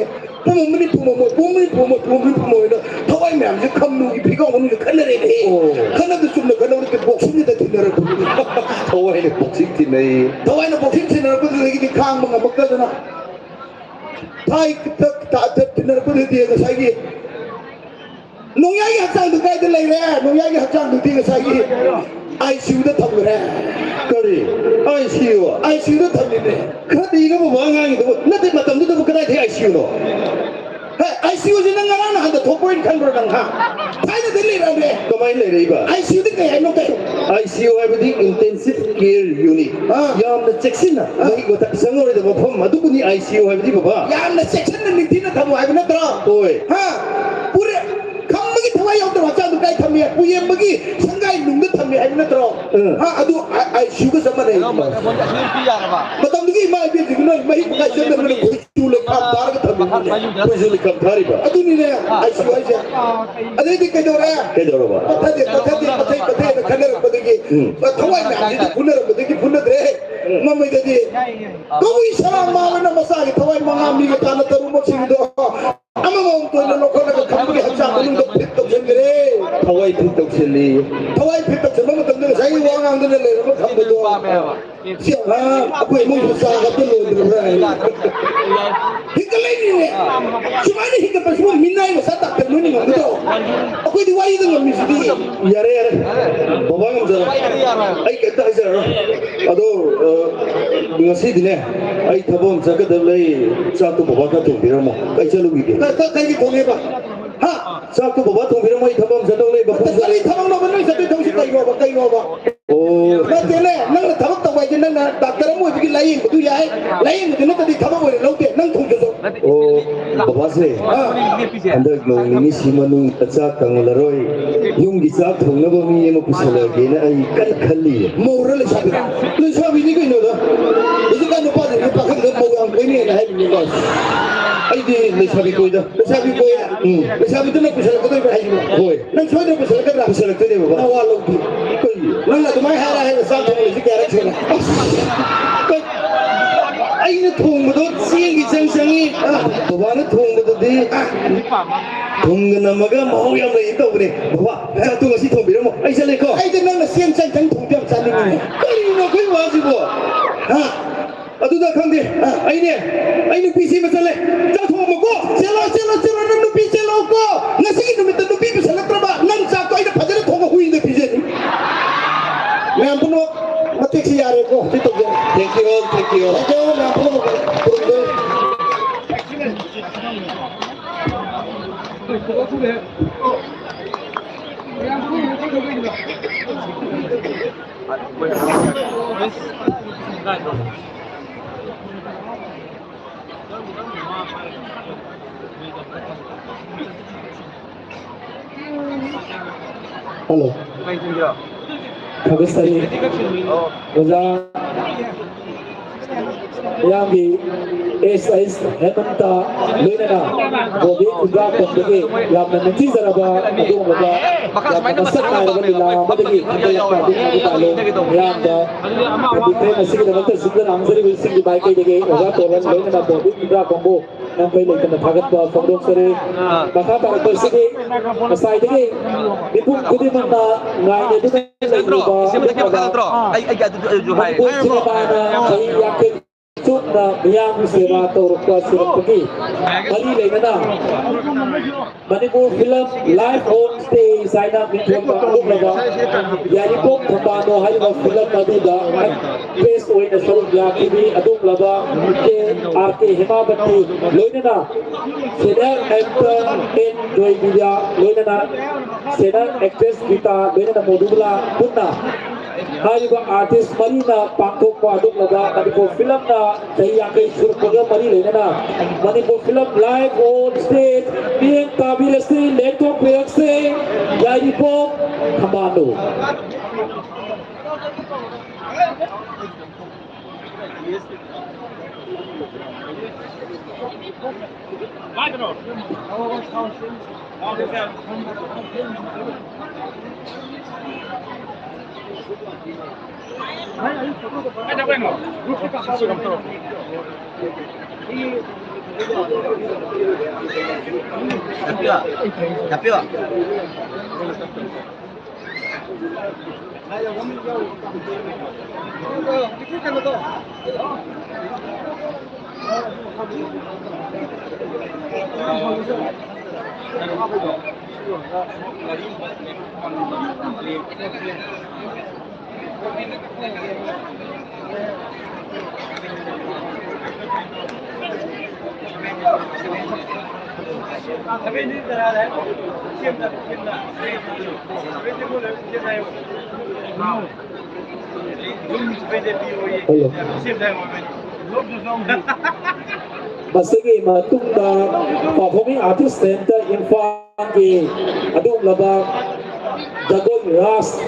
ꯄꯨꯝꯃꯝꯃꯅꯤ, ꯄꯨꯝꯃꯝꯃꯣꯏ, ꯄꯨꯝꯃꯝꯃꯅꯤ, ꯄꯨꯝꯃꯝꯃꯣꯏ, ꯄꯨꯝꯃꯝꯃꯅꯤ, ꯄꯨꯝꯃꯝꯃꯣꯏꯅ ꯊꯋꯥꯏ ꯃꯌꯥꯝꯁꯦ ꯈꯝꯅꯨꯒꯤ ꯐꯤꯒꯥꯎ ꯃꯅꯨꯡꯗ ꯈꯟꯅꯔꯦꯅꯦꯍꯦ꯫ ꯑꯣ꯫ ꯈꯟꯅꯕꯗ ꯆꯨꯝꯅ ꯈꯟꯅꯕ ꯅꯠꯇꯦ, ꯕꯣꯛꯁꯤꯡꯒꯤꯗ ꯊꯤꯟꯅꯔꯛꯄꯅꯤ꯫ ꯊꯋꯥꯏꯅ ꯕꯣꯛꯁꯤꯡ ꯊꯤꯟꯅꯩ꯫ ꯊꯋꯥꯏꯅ ꯕꯣꯛꯁꯤꯡ ꯊꯤꯟꯅꯔꯛꯄꯗꯨꯗꯒꯤꯗꯤ ꯈꯥꯡꯕ ꯉꯝꯃꯛꯇꯗꯅ ꯊꯥꯏ ꯊ-, ꯊ-, ꯊ-, ꯊꯤꯟꯅꯔꯛꯄꯗꯨꯗꯤ ꯉꯁꯥꯏꯒꯤ ꯅꯣꯡꯌꯥꯏꯒꯤ ꯍꯛꯆꯥꯡꯗꯨ ꯀꯥꯏꯗ ꯂꯩꯔꯦ? ꯅꯣꯡꯌꯥꯏꯒꯤ ꯍꯛꯆꯥꯡꯗꯨꯗꯤ ꯉꯁꯥꯏꯒꯤ ICUꯗ ꯊꯝꯈ꯭ꯔꯦ꯫ ꯀꯔꯤ? ICU? ICUꯗ ꯊꯝꯃꯤꯅꯦ꯫ ꯀꯔꯤꯅꯣ ꯕꯕꯥ ꯉꯥꯡꯉꯤꯗꯨꯕꯨ? ꯅꯠꯇꯦ, ꯃꯇꯝꯗꯨꯗꯕꯨ ꯀꯗꯥꯏꯗꯒꯤ ICUꯅꯣ? ꯍꯦ, ICUꯁꯤ ꯅꯪ ꯉꯔꯥꯡ ꯅꯍꯥꯟꯗ ꯊꯣꯛꯄ ꯑꯣꯏꯅ ꯈꯟꯕ꯭ꯔꯣ ꯅꯪ, ꯍꯥ? ꯊꯥꯏꯅꯗ ꯂꯩꯔꯝꯃꯦ꯫ ꯀꯃꯥꯏꯅ ꯂꯩꯔꯛꯏꯕ? ICUꯗꯤ ꯀꯩ ꯍꯥꯏꯅꯣ ꯀꯩꯅꯣ? ICU ꯍꯥꯏꯕꯗꯤ Intensive Care Unit꯫ ꯑꯥ꯫ ꯌꯥꯝꯅ ꯆꯦꯛꯁꯤꯟꯅ ꯑꯥ꯫ ꯃꯍꯤꯛ ꯃꯇꯥꯏ ꯆꯪꯉꯔꯣꯏꯗꯕ ꯃꯐꯝ ꯑꯗꯨꯕꯨꯅꯤ ICU ꯍꯥꯏꯕꯗꯤ ꯕꯕꯥ꯫ ꯌꯥꯝꯅ ꯆꯦꯛꯁꯤꯟꯅ ꯅꯤꯡꯊꯤꯅ ꯊꯝꯃꯣ ꯍꯥꯏꯕ ꯅꯠꯇ꯭ꯔꯣ? ꯍꯣꯏ꯫ ꯍꯥ? ꯄꯨꯔꯦ-, ꯈꯝꯕꯒꯤ ꯊꯋꯥꯏ ꯌꯥꯎꯗꯕ ꯍꯛꯆꯥꯡꯗꯨ ꯀꯥꯏ ꯊꯝꯃꯤ? ꯄꯨꯌꯦꯝꯕꯒꯤ ꯁꯪꯒꯥꯏ ꯅꯨꯡꯗ ꯊꯝꯃꯤ ꯍꯥꯏꯕ ꯅꯠꯇ꯭ꯔꯣ? ꯎꯝ꯫ ꯍꯥ? ꯑꯗꯨ ꯑꯥꯏ-, ICUꯒ ꯆꯞ ꯃꯥꯟꯅꯩ꯫ ꯃꯇꯝꯗꯨꯒꯤ ꯏꯃꯥ ꯏꯕꯦꯟꯁꯤꯡꯗꯨꯅ ꯃꯍꯤꯛ ꯃꯇꯥꯏ ꯆꯪꯗꯕꯅꯤꯅ ꯈꯨꯠꯁꯨ ꯂꯩꯈꯥꯝ ꯊꯥꯔꯒ ꯊꯝꯃꯤꯅꯤꯅꯦ꯫ ꯈꯨꯠꯁꯨ ꯂꯩꯈꯥꯝ ꯊꯥꯔꯤꯕ꯫ ꯑꯗꯨꯅꯤꯅꯦ ICU ꯍꯥꯏꯁꯦ꯫ ꯑꯗꯩꯗꯤ ꯀꯩꯗꯧꯔꯦ? ꯀꯩꯗꯧꯔꯕ? ꯄꯠꯊꯗꯦ, ꯄꯠꯊꯗꯦ, ꯄꯠꯊꯩ, ꯄꯠꯊꯩꯅ ꯈꯟꯅꯔꯛꯄꯗꯒꯤ ꯊꯋꯥꯏ ꯃꯌꯥꯝꯁꯤꯗꯤ ꯐꯨꯅꯔꯝꯕꯗꯒꯤ ꯐꯨꯅꯗ꯭ꯔꯦ꯫ ꯃꯃꯩꯗꯗꯤ ꯀꯕꯨꯏ ꯁꯂꯥꯝ ꯃꯥ ꯑꯣꯏꯅ ꯃꯆꯥꯒꯤ ꯊꯋꯥꯏ ꯃꯉꯥ ꯃꯤꯒ ꯇꯥꯟꯅ ꯇꯔꯨꯛꯃꯛꯁꯤꯡꯗꯣ ꯑꯃꯃꯝ ꯑꯣꯏꯅ ꯂꯧꯈꯠꯂꯒ ꯈꯝꯕꯒꯤ ꯍꯛꯆꯥꯡ ꯃꯅꯨꯡꯗ ꯐꯤꯠ ꯇꯧꯁꯤꯟꯈ꯭ꯔꯦ꯫ ꯊꯋꯥꯏ ꯐꯤꯠ ꯇꯧꯁꯤꯜꯂꯤ꯫ ꯊꯋꯥꯏ ꯐꯤꯠ ꯇꯧꯁꯤꯟꯕ ꯃꯇꯝꯗ ꯉꯁꯥꯏꯒꯤ ꯋꯥ ꯉꯥꯡꯗꯅ ꯂꯩꯔꯝꯕ ꯈꯝꯕꯗꯣ, "ꯁꯤ ꯑꯉꯥꯡ ꯑꯩꯈꯣꯏ ꯏꯃꯨꯡꯁꯨ ꯆꯥ ꯈꯛꯇ ꯂꯣꯏꯗ꯭ꯔꯕ꯭ꯔꯥ?" ꯍꯥꯏꯅ ꯍꯤꯡꯒꯠꯂꯛꯏ꯫ ꯁꯨꯃꯥꯏꯅ ꯍꯤꯡꯒꯠꯄꯁꯤꯕꯨ ꯃꯤꯅꯥꯏ ꯃꯆꯥ ꯗꯥꯛꯇꯔ ꯅꯣꯏꯅ ꯉꯝꯒꯗ꯭ꯔꯣ? ꯑꯩꯈꯣꯏꯗꯤ ꯋꯥꯔꯤꯗ ꯉꯝꯃꯤꯁꯤꯗꯤ꯫ ꯌꯥꯔꯦ, ꯌꯥꯔꯦ, ꯕꯕꯥ ꯉꯝꯖꯔꯣꯏ꯫ ꯑꯩ ꯀꯩꯝꯇ ꯍꯥꯏꯖꯔꯔꯣꯏ꯫ ꯑꯗꯣ, ꯑ, ꯉꯁꯤꯗꯤꯅꯦ, ꯑꯩ ꯊꯕꯛ ꯑꯃ ꯆꯠꯀꯗꯕ ꯂꯩ꯫ ꯆꯥꯛꯇꯣ ꯕꯕꯥ ꯈꯔ ꯊꯣꯡꯕꯤꯔꯝꯃꯣ, ꯑꯩ ꯆꯠꯂꯨꯈꯤꯒꯦ꯫ ꯀ-, ꯀ-, ꯀꯩꯒꯤ ꯊꯣꯡꯉꯦꯕ? ꯍꯥ? ꯆꯥꯛꯇꯣ ꯕꯕꯥ ꯊꯣꯡꯕꯤꯔꯝꯃꯣ, ꯑꯩ ꯊꯕꯛ ꯑꯃ ꯆꯠꯇꯧ ꯂꯩꯕ꯫ ꯀꯔꯤ ꯊꯕꯛꯅꯣꯕ ꯅꯣꯏ ꯆꯠꯇꯣꯏ ꯊꯕꯛꯁꯤ? ꯀꯩꯅꯣꯕ, ꯀꯩꯅꯣꯕ? ꯑꯣ꯫ ꯅꯠꯇꯦꯅꯦ, ꯅꯪꯅ ꯊꯕꯛ ꯇꯧꯕ ꯍꯥꯏꯁꯦ ꯅꯪꯅ ꯗꯥꯛꯇꯔ ꯑꯃ ꯑꯣꯏꯕꯒꯤ ꯂꯥꯏꯌꯦꯡꯕꯗꯨ ꯌꯥꯏ, ꯂꯥꯏꯌꯦꯡꯕꯗꯨ ꯅꯠꯇꯗꯤ ꯊꯕꯛ ꯑꯣꯏꯅ ꯂꯧꯗꯦ, ꯅꯪ ꯊꯣꯡꯖꯁꯨ꯫ ꯑꯣ, ꯕꯕꯥꯁꯦ, ꯑꯥ꯫ ꯍꯟꯗꯛ ꯅꯣꯡ ꯅꯤꯅꯤꯁꯤ ꯃꯅꯨꯡꯗ ꯆꯥꯛ ꯀꯪꯍꯜꯂꯔꯣꯏ, ꯌꯨꯝꯒꯤ ꯆꯥꯛ ꯊꯣꯡꯅꯕ ꯃꯤ ꯑꯃ ꯄꯨꯁꯜꯂꯛꯑꯒꯦꯅ ꯑꯩ ꯀꯟꯅ ꯈꯜꯂꯤꯌꯦ꯫ ꯃꯧꯔ ꯂꯩꯁꯥꯕꯤꯔ? ꯂꯩꯁꯥꯕꯤꯅꯤ ꯀꯩꯅꯣꯗ꯫ ꯍꯧꯖꯤꯛꯀꯥꯟ ꯅꯨꯄꯥꯁꯤꯡꯁꯦ ꯄꯥꯈꯪꯗ ꯃꯧ ꯌꯥꯝ ꯀꯣꯏꯅꯩꯅ ꯍꯥꯏꯔꯤꯅꯤꯀꯣ꯫ ꯑꯩꯗꯤ ꯂꯩꯁꯥꯕꯤ ꯀꯣꯏꯗ꯫ ꯂꯩꯁꯥꯕꯤ ꯀꯣꯏ? ꯎꯝ꯫ ꯂꯩꯁꯥꯕꯤꯗꯨꯅ ꯄꯨꯁꯜꯂꯛꯀꯗꯣꯏꯕ꯭ꯔꯥ ꯍꯥꯏꯁꯤꯕꯣ? ꯍꯣꯏ꯫ ꯅꯪ ꯁꯣꯏꯗꯅ ꯄꯨꯁꯜꯂꯛꯀꯗ꯭ꯔꯥ? ꯄꯨꯁꯜꯂꯛꯇꯣꯏꯅꯦ, ꯕꯕꯥ꯫ ꯅꯋꯥ ꯂꯧꯗꯦ꯫ ꯀꯩꯒꯤ? ꯅꯪꯅ ꯑꯗꯨꯃꯥꯏꯅ ꯍꯥꯏꯔ ꯍꯥꯏꯔ ꯆꯥꯛ ꯊꯣꯡꯕꯁꯤ ꯀꯌꯥꯔꯛ ꯁꯨꯔꯦ? ꯑꯁ! ꯀꯩ-, ꯑꯩꯅ ꯊꯣꯡꯕꯗꯣ ꯆꯦꯡꯒꯤ ꯆꯪ ꯆꯪꯉꯤ, ꯕꯕꯥꯅ ꯊꯣꯡꯕꯗꯨꯗꯤ ꯊꯨꯝꯒ ꯅꯝꯃꯒ ꯃꯍꯥꯎ ꯌꯥꯝ ꯂꯩ ꯇꯧꯕꯅꯦ꯫ ꯕꯕꯥ, ꯆꯥꯛꯇꯣ ꯉꯁꯤ ꯊꯣꯡꯕꯤꯔꯝꯃꯣ, ꯑꯩ ꯆꯠꯂꯦꯀꯣ꯫ ꯑꯩꯗꯤ ꯅꯪꯅ ꯆꯦꯡ ꯆꯪ ꯆꯪ ꯊꯣꯡꯕ ꯌꯥꯝ ꯆꯥꯅꯤꯡꯉꯤꯅꯦ꯫ ꯀꯔꯤꯅꯣ ꯑꯩꯈꯣꯏ ꯋꯥꯁꯤꯕꯣ? ꯍꯥ? ꯑꯗꯨꯗ ꯈꯪꯗꯦ, ꯑꯩꯅꯦ, ꯑꯩ ꯅꯨꯄꯤ ꯁꯤꯕ ꯆꯠꯂꯦ, ꯆꯥꯛ ꯊꯣꯡꯉꯝꯃꯣꯀꯣ꯫ ꯆꯦꯜꯂꯣ, ꯆꯦꯜꯂꯣ, ꯆꯦꯜꯂꯣ, ꯅꯪ ꯅꯨꯄꯤ ꯆꯦꯜꯂꯣꯀꯣ꯫ ꯉꯁꯤꯒꯤ ꯅꯨꯃꯤꯠꯇ ꯅꯨꯄꯤ ꯄꯨꯁꯜꯂꯛꯇ꯭ꯔꯕ ꯅꯪ ꯆꯥꯛꯇꯣ ꯑꯩꯅ ꯐꯖꯅ ꯊꯣꯡꯉ ꯍꯨꯏꯗ ꯄꯤꯖꯅꯤ꯫ ꯃꯌꯥꯝ ꯄꯨꯝꯅꯃꯛ ꯃꯇꯦꯛꯁꯤ ꯌꯥꯔꯦꯀꯣ, ꯁꯤ ꯇꯧꯖꯔꯦ꯫ Thank you all, thank you all. Thank you, ꯃꯌꯥꯝ ꯄꯨꯝꯅꯃꯛ ꯈꯨꯔꯨꯝꯖꯔꯤ꯫ ꯍꯜꯂꯣ꯫ ꯊꯥꯒꯠꯆꯔꯤ꯫ ꯑꯣꯖꯥ ꯃꯌꯥꯝꯒꯤ ꯑꯦꯁ ꯑꯩꯁ ꯍꯦꯃꯟꯇ ꯂꯣꯏꯅꯅ ꯕꯣꯕꯤ ꯈꯨꯟꯗ꯭ꯔꯥꯛꯄꯝꯗꯒꯤ ꯌꯥꯝꯅ ꯅꯤꯡꯊꯤꯖꯔꯕ ꯑꯗꯨꯒꯨꯝꯂꯕ ꯌꯥꯝꯅ ꯃꯁꯛ ꯅꯥꯏꯔꯕ ꯂꯤꯂꯥ ꯑꯃꯗꯒꯤ ꯈꯟꯒꯠꯂꯛꯄ ꯑꯗꯨꯒꯨꯝꯂꯕ ꯇꯥꯂꯣ ꯃꯌꯥꯝꯗ ꯍꯥꯏꯗꯤ ꯐꯤꯂꯝ ꯑꯁꯤꯒꯤꯗꯃꯛꯇ ꯁꯤꯟꯕ ꯂꯥꯡꯖꯔꯤꯕꯁꯤꯡꯒꯤ ꯃꯥꯏꯀꯩꯗꯒꯤ ꯑꯣꯖꯥ ꯇꯣꯂꯟ ꯂꯣꯏꯅꯅ ꯕꯣꯕꯤ ꯈꯨꯟꯗ꯭ꯔꯥꯛꯄꯝꯕꯨ ꯅꯝꯈꯩ ꯂꯩꯇꯅ ꯊꯥꯒꯠꯄ ꯐꯣꯡꯗꯣꯛꯆꯔꯤ꯫ ꯃꯈꯥ ꯇꯥꯔꯛꯄꯁꯤꯗꯤ ꯉꯁꯥꯏꯗꯒꯤ ꯃꯤꯄꯨꯝ ꯈꯨꯗꯤꯡꯃꯛꯅ ꯉꯥꯏꯅꯗꯨꯅ ꯂꯩꯔꯤꯕ ꯅꯠꯇ꯭ꯔꯣ? ꯏꯁꯩ ꯃꯊꯛꯀꯤ ꯃꯈꯥ ꯅꯠꯇ꯭ꯔꯣ? ꯑꯩ, ꯑꯩ ꯑꯗꯨ, ꯑꯗꯨ ꯍꯥꯏ꯫ ꯃꯅꯤꯄꯨꯔ ꯁꯤꯅꯦꯃꯥꯅ ꯆꯍꯤ ꯌꯥꯡꯈꯩ ꯆꯨꯝꯅ ꯃꯤꯌꯥꯝꯒꯤ ꯁꯦꯕꯥ ꯇꯧꯔꯛꯄ ꯁꯨꯔꯛꯄꯒꯤ ꯃꯔꯤ ꯂꯩꯅꯅ Manipur film life on stage ꯍꯥꯏꯅ ꯃꯤꯡꯊꯣꯟꯕ ꯑꯗꯨꯒꯨꯝꯂꯕ ꯌꯥꯏꯔꯤꯄꯣꯛ ꯊꯝꯕꯥꯜꯅꯨ ꯍꯥꯏꯔꯤꯕ ꯐꯤꯂꯝ ꯑꯗꯨꯗ ꯑꯦꯛꯇ꯭ꯔꯦꯁ ꯑꯣꯏꯅ ꯁꯔꯨꯛ ꯌꯥꯈꯤꯕꯤ ꯑꯗꯨꯒꯨꯝꯂꯕ ꯀꯦ ꯑꯥꯔ ꯀꯦ ꯍꯦꯃꯥꯕꯇꯤ ꯂꯣꯏꯅꯅ ꯁꯦꯅꯤꯌꯔ ꯑꯦꯛꯇꯔ ꯑꯦꯟ ꯖꯣꯏꯕꯤꯌꯥ ꯂꯣꯏꯅꯅ ꯁꯦꯅꯤꯌꯔ ꯑꯦꯛꯇ꯭ꯔꯦꯁ ꯒꯤꯇꯥ ꯂꯣꯏꯅꯅ ꯃꯣꯗꯨꯕꯂꯥ ꯄꯨꯟꯅ ꯍꯥꯏꯔꯤꯕ ꯑꯥꯔꯇꯤꯁ ꯃꯔꯤꯅ ꯄꯥꯡꯊꯣꯛꯄ ꯑꯗꯨꯒꯨꯝꯂꯕ ꯃꯅꯤꯄꯨꯔ ꯐꯤꯂꯝꯅ ꯆꯍꯤ ꯌꯥꯡꯈꯩ ꯁꯨꯔꯛꯄꯒ ꯃꯔꯤ ꯂꯩꯅꯅ Manipur film life on stage ꯃꯤꯠꯌꯦꯡ ꯇꯥꯕꯤꯔꯁꯤ, ꯂꯦꯡꯊꯣꯛꯄꯤꯔꯛꯁꯤ, ꯌꯥꯏꯔꯤꯄꯣꯛ ꯊꯝꯕꯥꯜꯅꯨ꯫ ꯃꯁꯤꯒꯤ ꯃꯇꯨꯡꯗ Performing Artist Center ꯏꯝꯐꯥꯜꯒꯤ ꯑꯗꯨꯒꯨꯝꯂꯕ ꯖꯒꯣꯏ ꯔꯥꯁ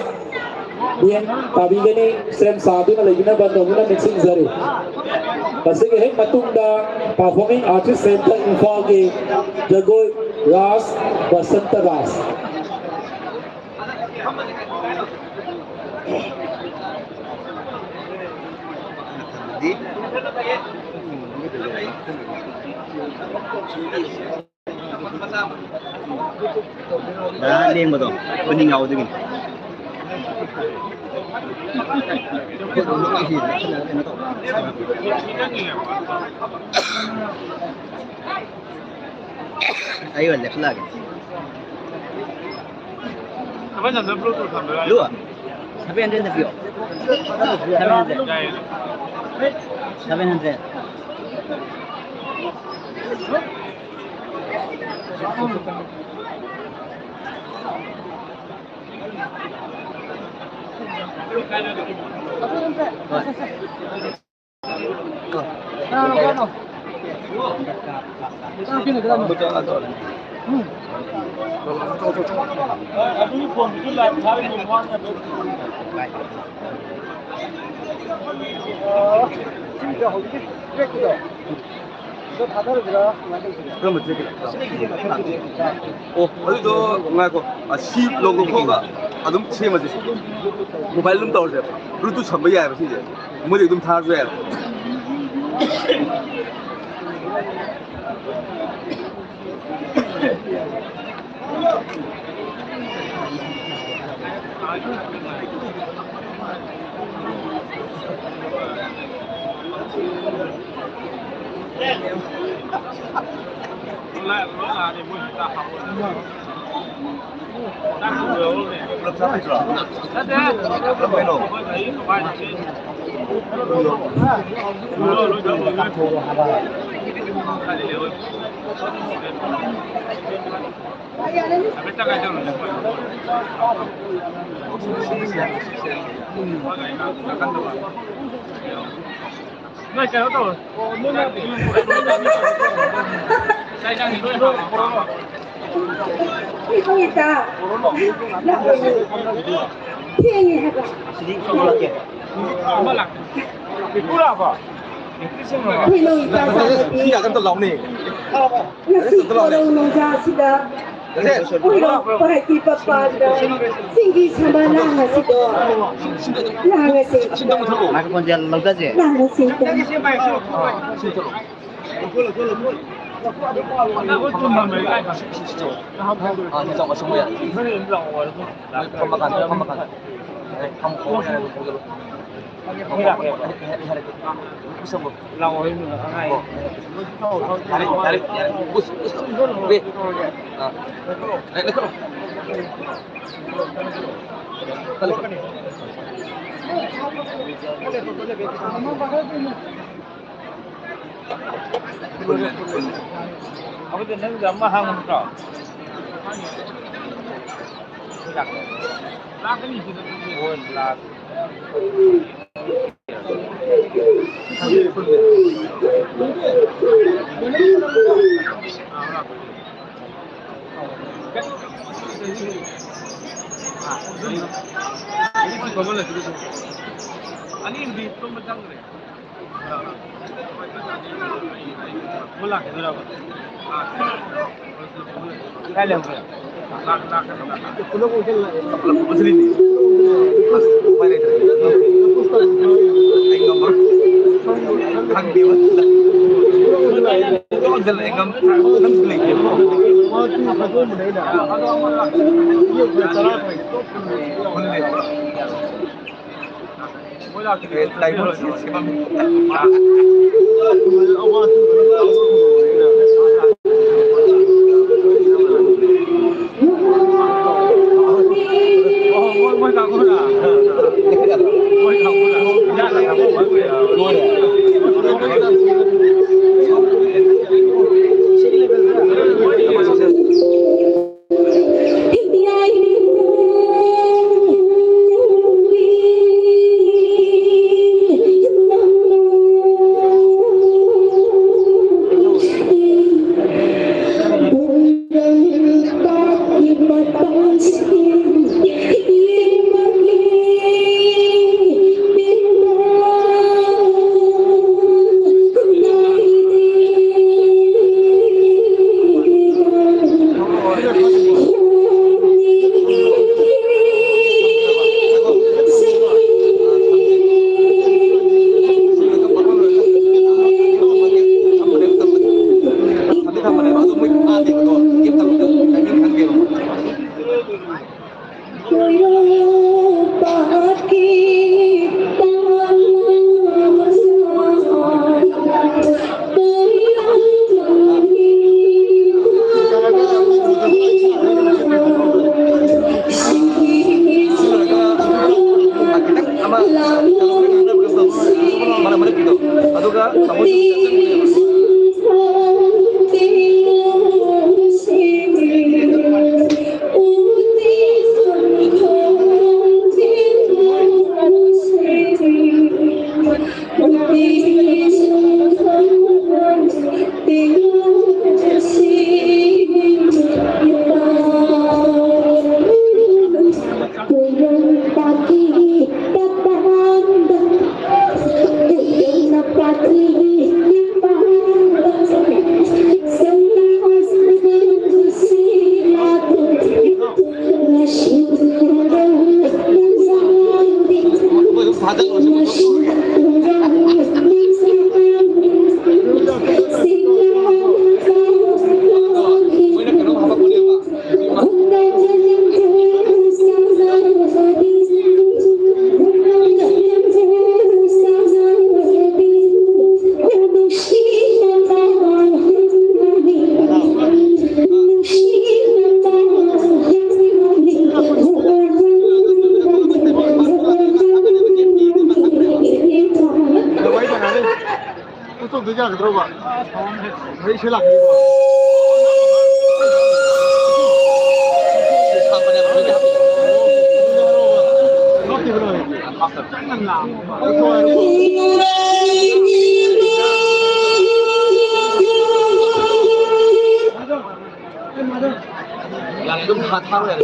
ꯃꯤꯠꯌꯦꯡ ꯇꯥꯕꯤꯒꯅꯤ꯫ ꯁꯦꯝ ꯁꯥꯗꯨꯅ ꯂꯩꯕꯤꯅꯕ ꯅꯧꯅ ꯅꯤꯡꯁꯤꯡꯖꯔꯤ꯫ ꯃꯁꯤꯒꯤ ꯍꯦꯛ ꯃꯇꯨꯡꯗ Performing Artist Center ꯏꯝꯐꯥꯜꯒꯤ ꯖꯒꯣꯏ ꯔꯥꯁ, ꯕꯁꯟꯇ ꯔꯥꯁ꯫ ꯉꯔꯥꯡ ꯂꯦꯡꯕꯗꯣ ꯎꯅꯤꯡ ꯌꯥꯎꯗꯒꯤꯅꯤ꯫ ꯑꯩ ꯑꯣꯏꯅ ꯂꯦꯞꯁꯤꯜꯂꯛꯑꯒꯦ꯫ ꯂꯨ, seven hundred ꯄꯤꯌꯣ꯫ Seven hundred꯫ Seven hundred꯫ ꯀꯔꯝꯕ ꯆꯦꯛꯀꯤꯅꯣ? ꯑꯣ, ꯑꯗꯨꯗꯣ ꯉꯥꯏꯈꯣ꯫ ꯑ, ꯁꯤ ꯂꯧꯊꯣꯛꯑꯒ ꯑꯗꯨꯝ ꯁꯦꯝꯃꯁꯦ꯫ Mobile ꯑꯗꯨꯝ ꯇꯧꯔꯁꯦ꯫ Bluetooth ꯁꯝꯕ ꯌꯥꯏꯑꯕ ꯁꯤꯁꯦ꯫ ꯃꯣꯏꯗꯤ ꯑꯗꯨꯝ ꯊꯥꯔꯁꯨ ꯌꯥꯏꯑꯕ꯫ ꯅꯣꯏ ꯀꯩꯅꯣ ꯇꯧꯔꯣ꯫ ꯅꯣꯏ ꯃꯌꯥꯝ ꯄꯤꯕꯤꯌꯨ꯫ ꯆꯥꯛ ꯏꯟꯖꯥꯡꯗꯤ ꯂꯣꯏ ꯍꯥꯎꯔꯦ꯫ ꯏꯕꯨꯡ ꯏꯇꯥ, ꯂꯥꯛꯑꯣ꯫ ꯊꯦꯡꯉꯦ ꯍꯥꯏꯕ꯫ ꯁꯤꯗꯤ ꯁꯣꯝ ꯂꯥꯛꯀꯦ꯫ ꯑꯃ ꯂꯥꯛꯀꯦ꯫ ꯄꯤꯛꯇ꯭ꯔꯨ ꯂꯥꯛꯑꯕꯣ? ꯄꯤꯛꯇ꯭ꯔꯨ ꯁꯦꯝꯃꯕꯣ? ꯏꯕꯨꯡ ꯏꯇꯥ, ꯁꯤ ꯌꯥꯝ ꯑꯝꯇ ꯂꯥꯎꯅꯦ꯫ ꯉꯁꯤ ꯀꯣꯔꯧ ꯅꯣꯡꯖꯥꯁꯤꯗ ꯎꯏꯔꯣꯛ ꯄꯥꯏꯕꯤ ꯄꯥꯄꯥꯗ ꯆꯤꯡꯒꯤ ꯁꯝꯕ ꯂꯥꯡ ꯑꯁꯤꯗꯣ ꯂꯥꯡ ꯑꯁꯤ ꯃꯥꯏꯀ꯭ꯔꯣꯐꯣꯟꯁꯦ ꯂꯧꯊꯁꯦ꯫ ꯂꯥꯡ ꯑꯁꯤ ꯑꯝꯇꯪ ꯑꯥ, ꯁꯤ ꯆꯪꯉꯣ, ꯁꯤ ꯆꯪꯉꯣ꯫ ꯃꯣꯏ ꯐꯝꯃꯀꯥꯟꯗ, ꯐꯝꯃꯀꯥꯟꯗ꯫ ꯑꯦ, ꯐꯝꯃꯣ, ꯐꯝꯃꯣ, ꯐꯝꯃꯣ꯫ ꯑꯩ ꯍꯥꯏꯔꯛꯀꯦ, ꯑꯩ ꯍꯥꯏꯔꯛꯀꯦ꯫ ꯄꯨꯁꯜꯂꯣ꯫ ꯌꯥꯔꯦ, ꯌꯥꯔꯦ, ꯌꯥꯔꯦ꯫ ꯄꯨꯁ, ꯄꯨꯁ꯫ ꯑꯦ, ꯑꯥ꯫ ꯑꯦ, ꯂꯩꯈꯠꯂꯣ꯫ ꯑꯃꯗ ꯅꯪꯒꯤꯗ ꯑꯃ ꯍꯥꯡꯕ ꯅꯠꯇ꯭ꯔꯣ? ꯂꯥꯛꯀꯅꯤ ꯁꯤꯗ꯫ ꯍꯣꯏ, ꯂꯥꯛ-꯫ ꯑꯅꯤꯗꯤ ꯇꯨꯝꯕ ꯆꯪꯈ꯭ꯔꯦ꯫ ꯀꯥꯏ ꯂꯩꯍꯧꯒꯦ? ꯄꯨꯂꯞ ꯑꯣꯟꯁꯤꯜꯂꯤꯅꯤ꯫ ꯑꯁ, ꯎꯄꯥꯏ ꯂꯩꯇ꯭ꯔꯦ꯫ ꯑꯩ ꯉꯝꯃꯔꯣꯏ꯫ ꯈꯪꯗꯦꯕ꯫ ꯄꯨꯂꯞ ꯑꯣꯟꯁꯤꯜꯂꯛꯑꯦ꯫ ꯉꯝ-, ꯅꯪꯁꯨ ꯂꯩꯇꯦꯕ꯫ ꯍꯨꯜꯂꯦ꯫ ꯌꯥꯔꯦ, ꯑꯗꯨꯝ ꯊꯥ-, ꯊꯥꯔꯣ ꯌꯥꯔꯦ꯫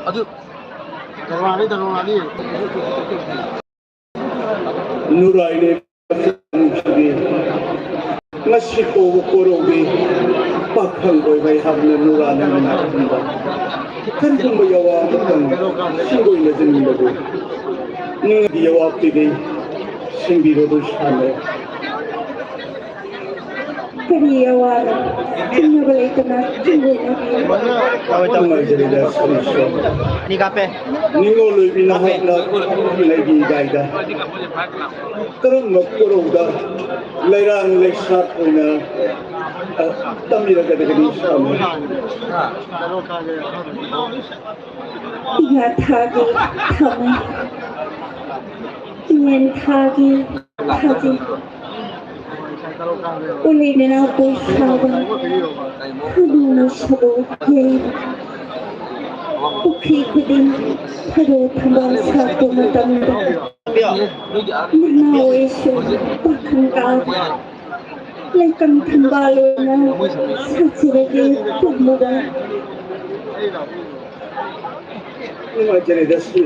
ꯑꯗꯨ ꯅꯨꯔꯥꯏꯅꯦ ꯅꯨꯡꯁꯤꯕꯤ, ꯉꯁꯤ ꯐꯥꯎꯕ ꯀꯣꯔꯧꯕꯤ ꯄꯥꯈꯪ ꯑꯣꯏꯕ ꯑꯩꯍꯥꯛꯅ ꯅꯨꯔꯥ ꯅꯪꯒꯤ ꯅꯥꯛꯇ ꯀꯔꯤꯒꯨꯝꯕ ꯌꯥꯋꯥ ꯑꯃꯇꯪ ꯁꯤꯡꯒꯣꯏꯅꯖꯅꯤꯡꯕꯕꯨ ꯅꯪꯒꯤ ꯌꯥꯋꯥꯛꯇꯨꯗꯤ ꯁꯤꯡꯕꯤꯔꯣꯗꯨ ꯁꯥꯟꯅꯩ꯫ ꯀꯔꯤ ꯑꯋꯥꯕ ꯆꯤꯡꯅꯕ ꯂꯩꯇꯅ ꯆꯤꯡꯒꯣꯏꯅꯕꯤꯌꯨ꯫ ꯅꯨꯡꯉꯥꯏꯖꯔꯦꯗ ꯁꯣꯔꯤꯁꯣ꯫ ꯑꯅꯤ ꯀꯥꯞꯄꯦ꯫ ꯅꯤꯡꯉꯣꯜ ꯑꯣꯏꯕꯤ ꯅꯍꯥꯛꯅ ꯂꯩꯕꯤꯗꯥꯏꯗ ꯀꯔꯝꯕ ꯀꯣꯔꯧꯗ ꯂꯩꯔꯥꯡ ꯂꯩꯁꯥꯠ ꯑꯣꯏꯅ, ꯑ, ꯇꯝꯕꯤꯔꯛꯀꯗꯒꯦ ꯁꯣꯝꯅ? ꯏꯉꯥ ꯊꯥꯒꯤ ꯊꯥꯃꯩ, ꯏꯉꯦꯟ ꯊꯥꯒꯤ ꯊꯥꯖꯤ, ꯎꯂꯤ ꯅꯅꯥꯎ ꯄꯣꯏ ꯁꯥꯕ, ꯍꯅꯨꯅ ꯁꯕꯣꯜ ꯌꯩꯕ, ꯄꯨꯈ꯭ꯔꯤ ꯈꯨꯗꯤꯡ ꯊꯔꯣ ꯊꯝꯕꯥꯜ ꯁꯥꯠꯄ ꯃꯇꯝꯗ, ꯅꯅꯥꯎ ꯑꯩꯁꯨ ꯄꯥꯈꯪ ꯀꯥꯕ, ꯂꯩꯀꯪ ꯊꯝꯕꯥꯜ ꯑꯣꯏꯅ ꯁꯥꯠꯆꯔꯒꯦ ꯄꯨꯝꯃꯨꯔꯥ꯫ ꯅꯨꯡꯉꯥꯏꯖꯔꯦꯗ ꯁꯤ꯫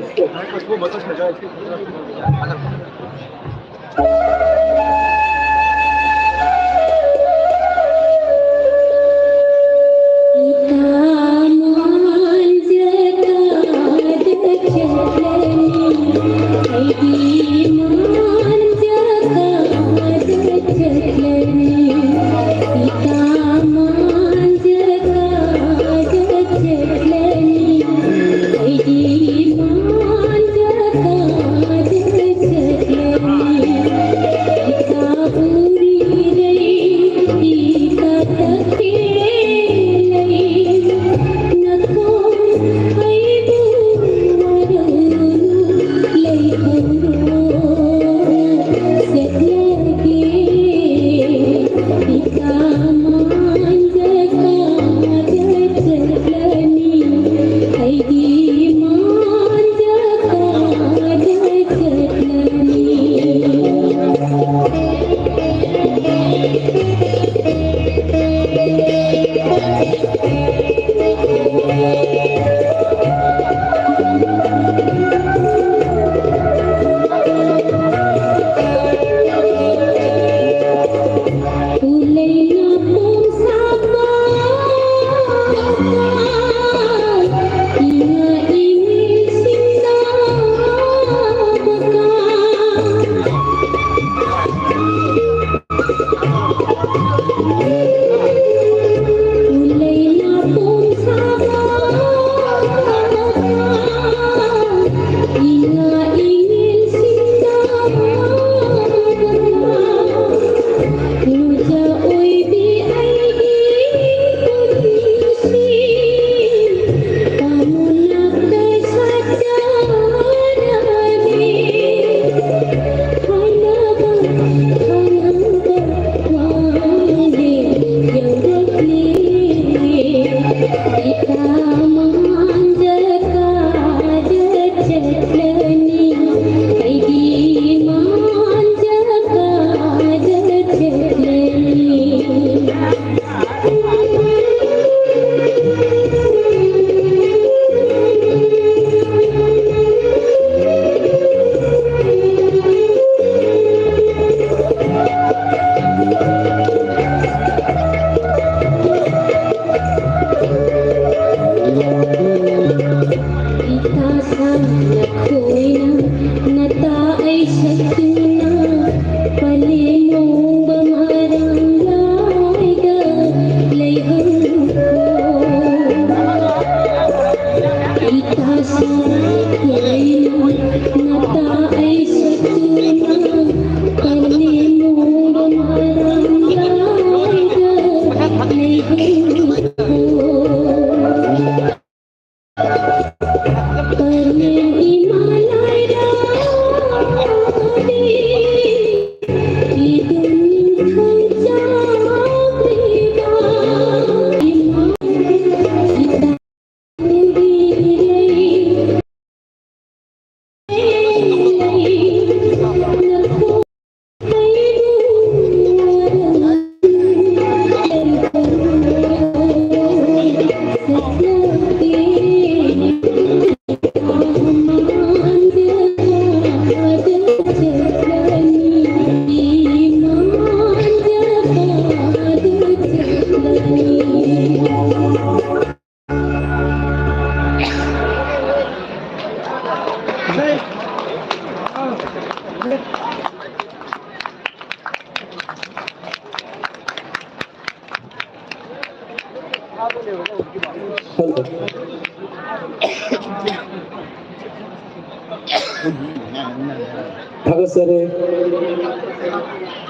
ꯊꯥꯒꯠꯆꯔꯤ꯫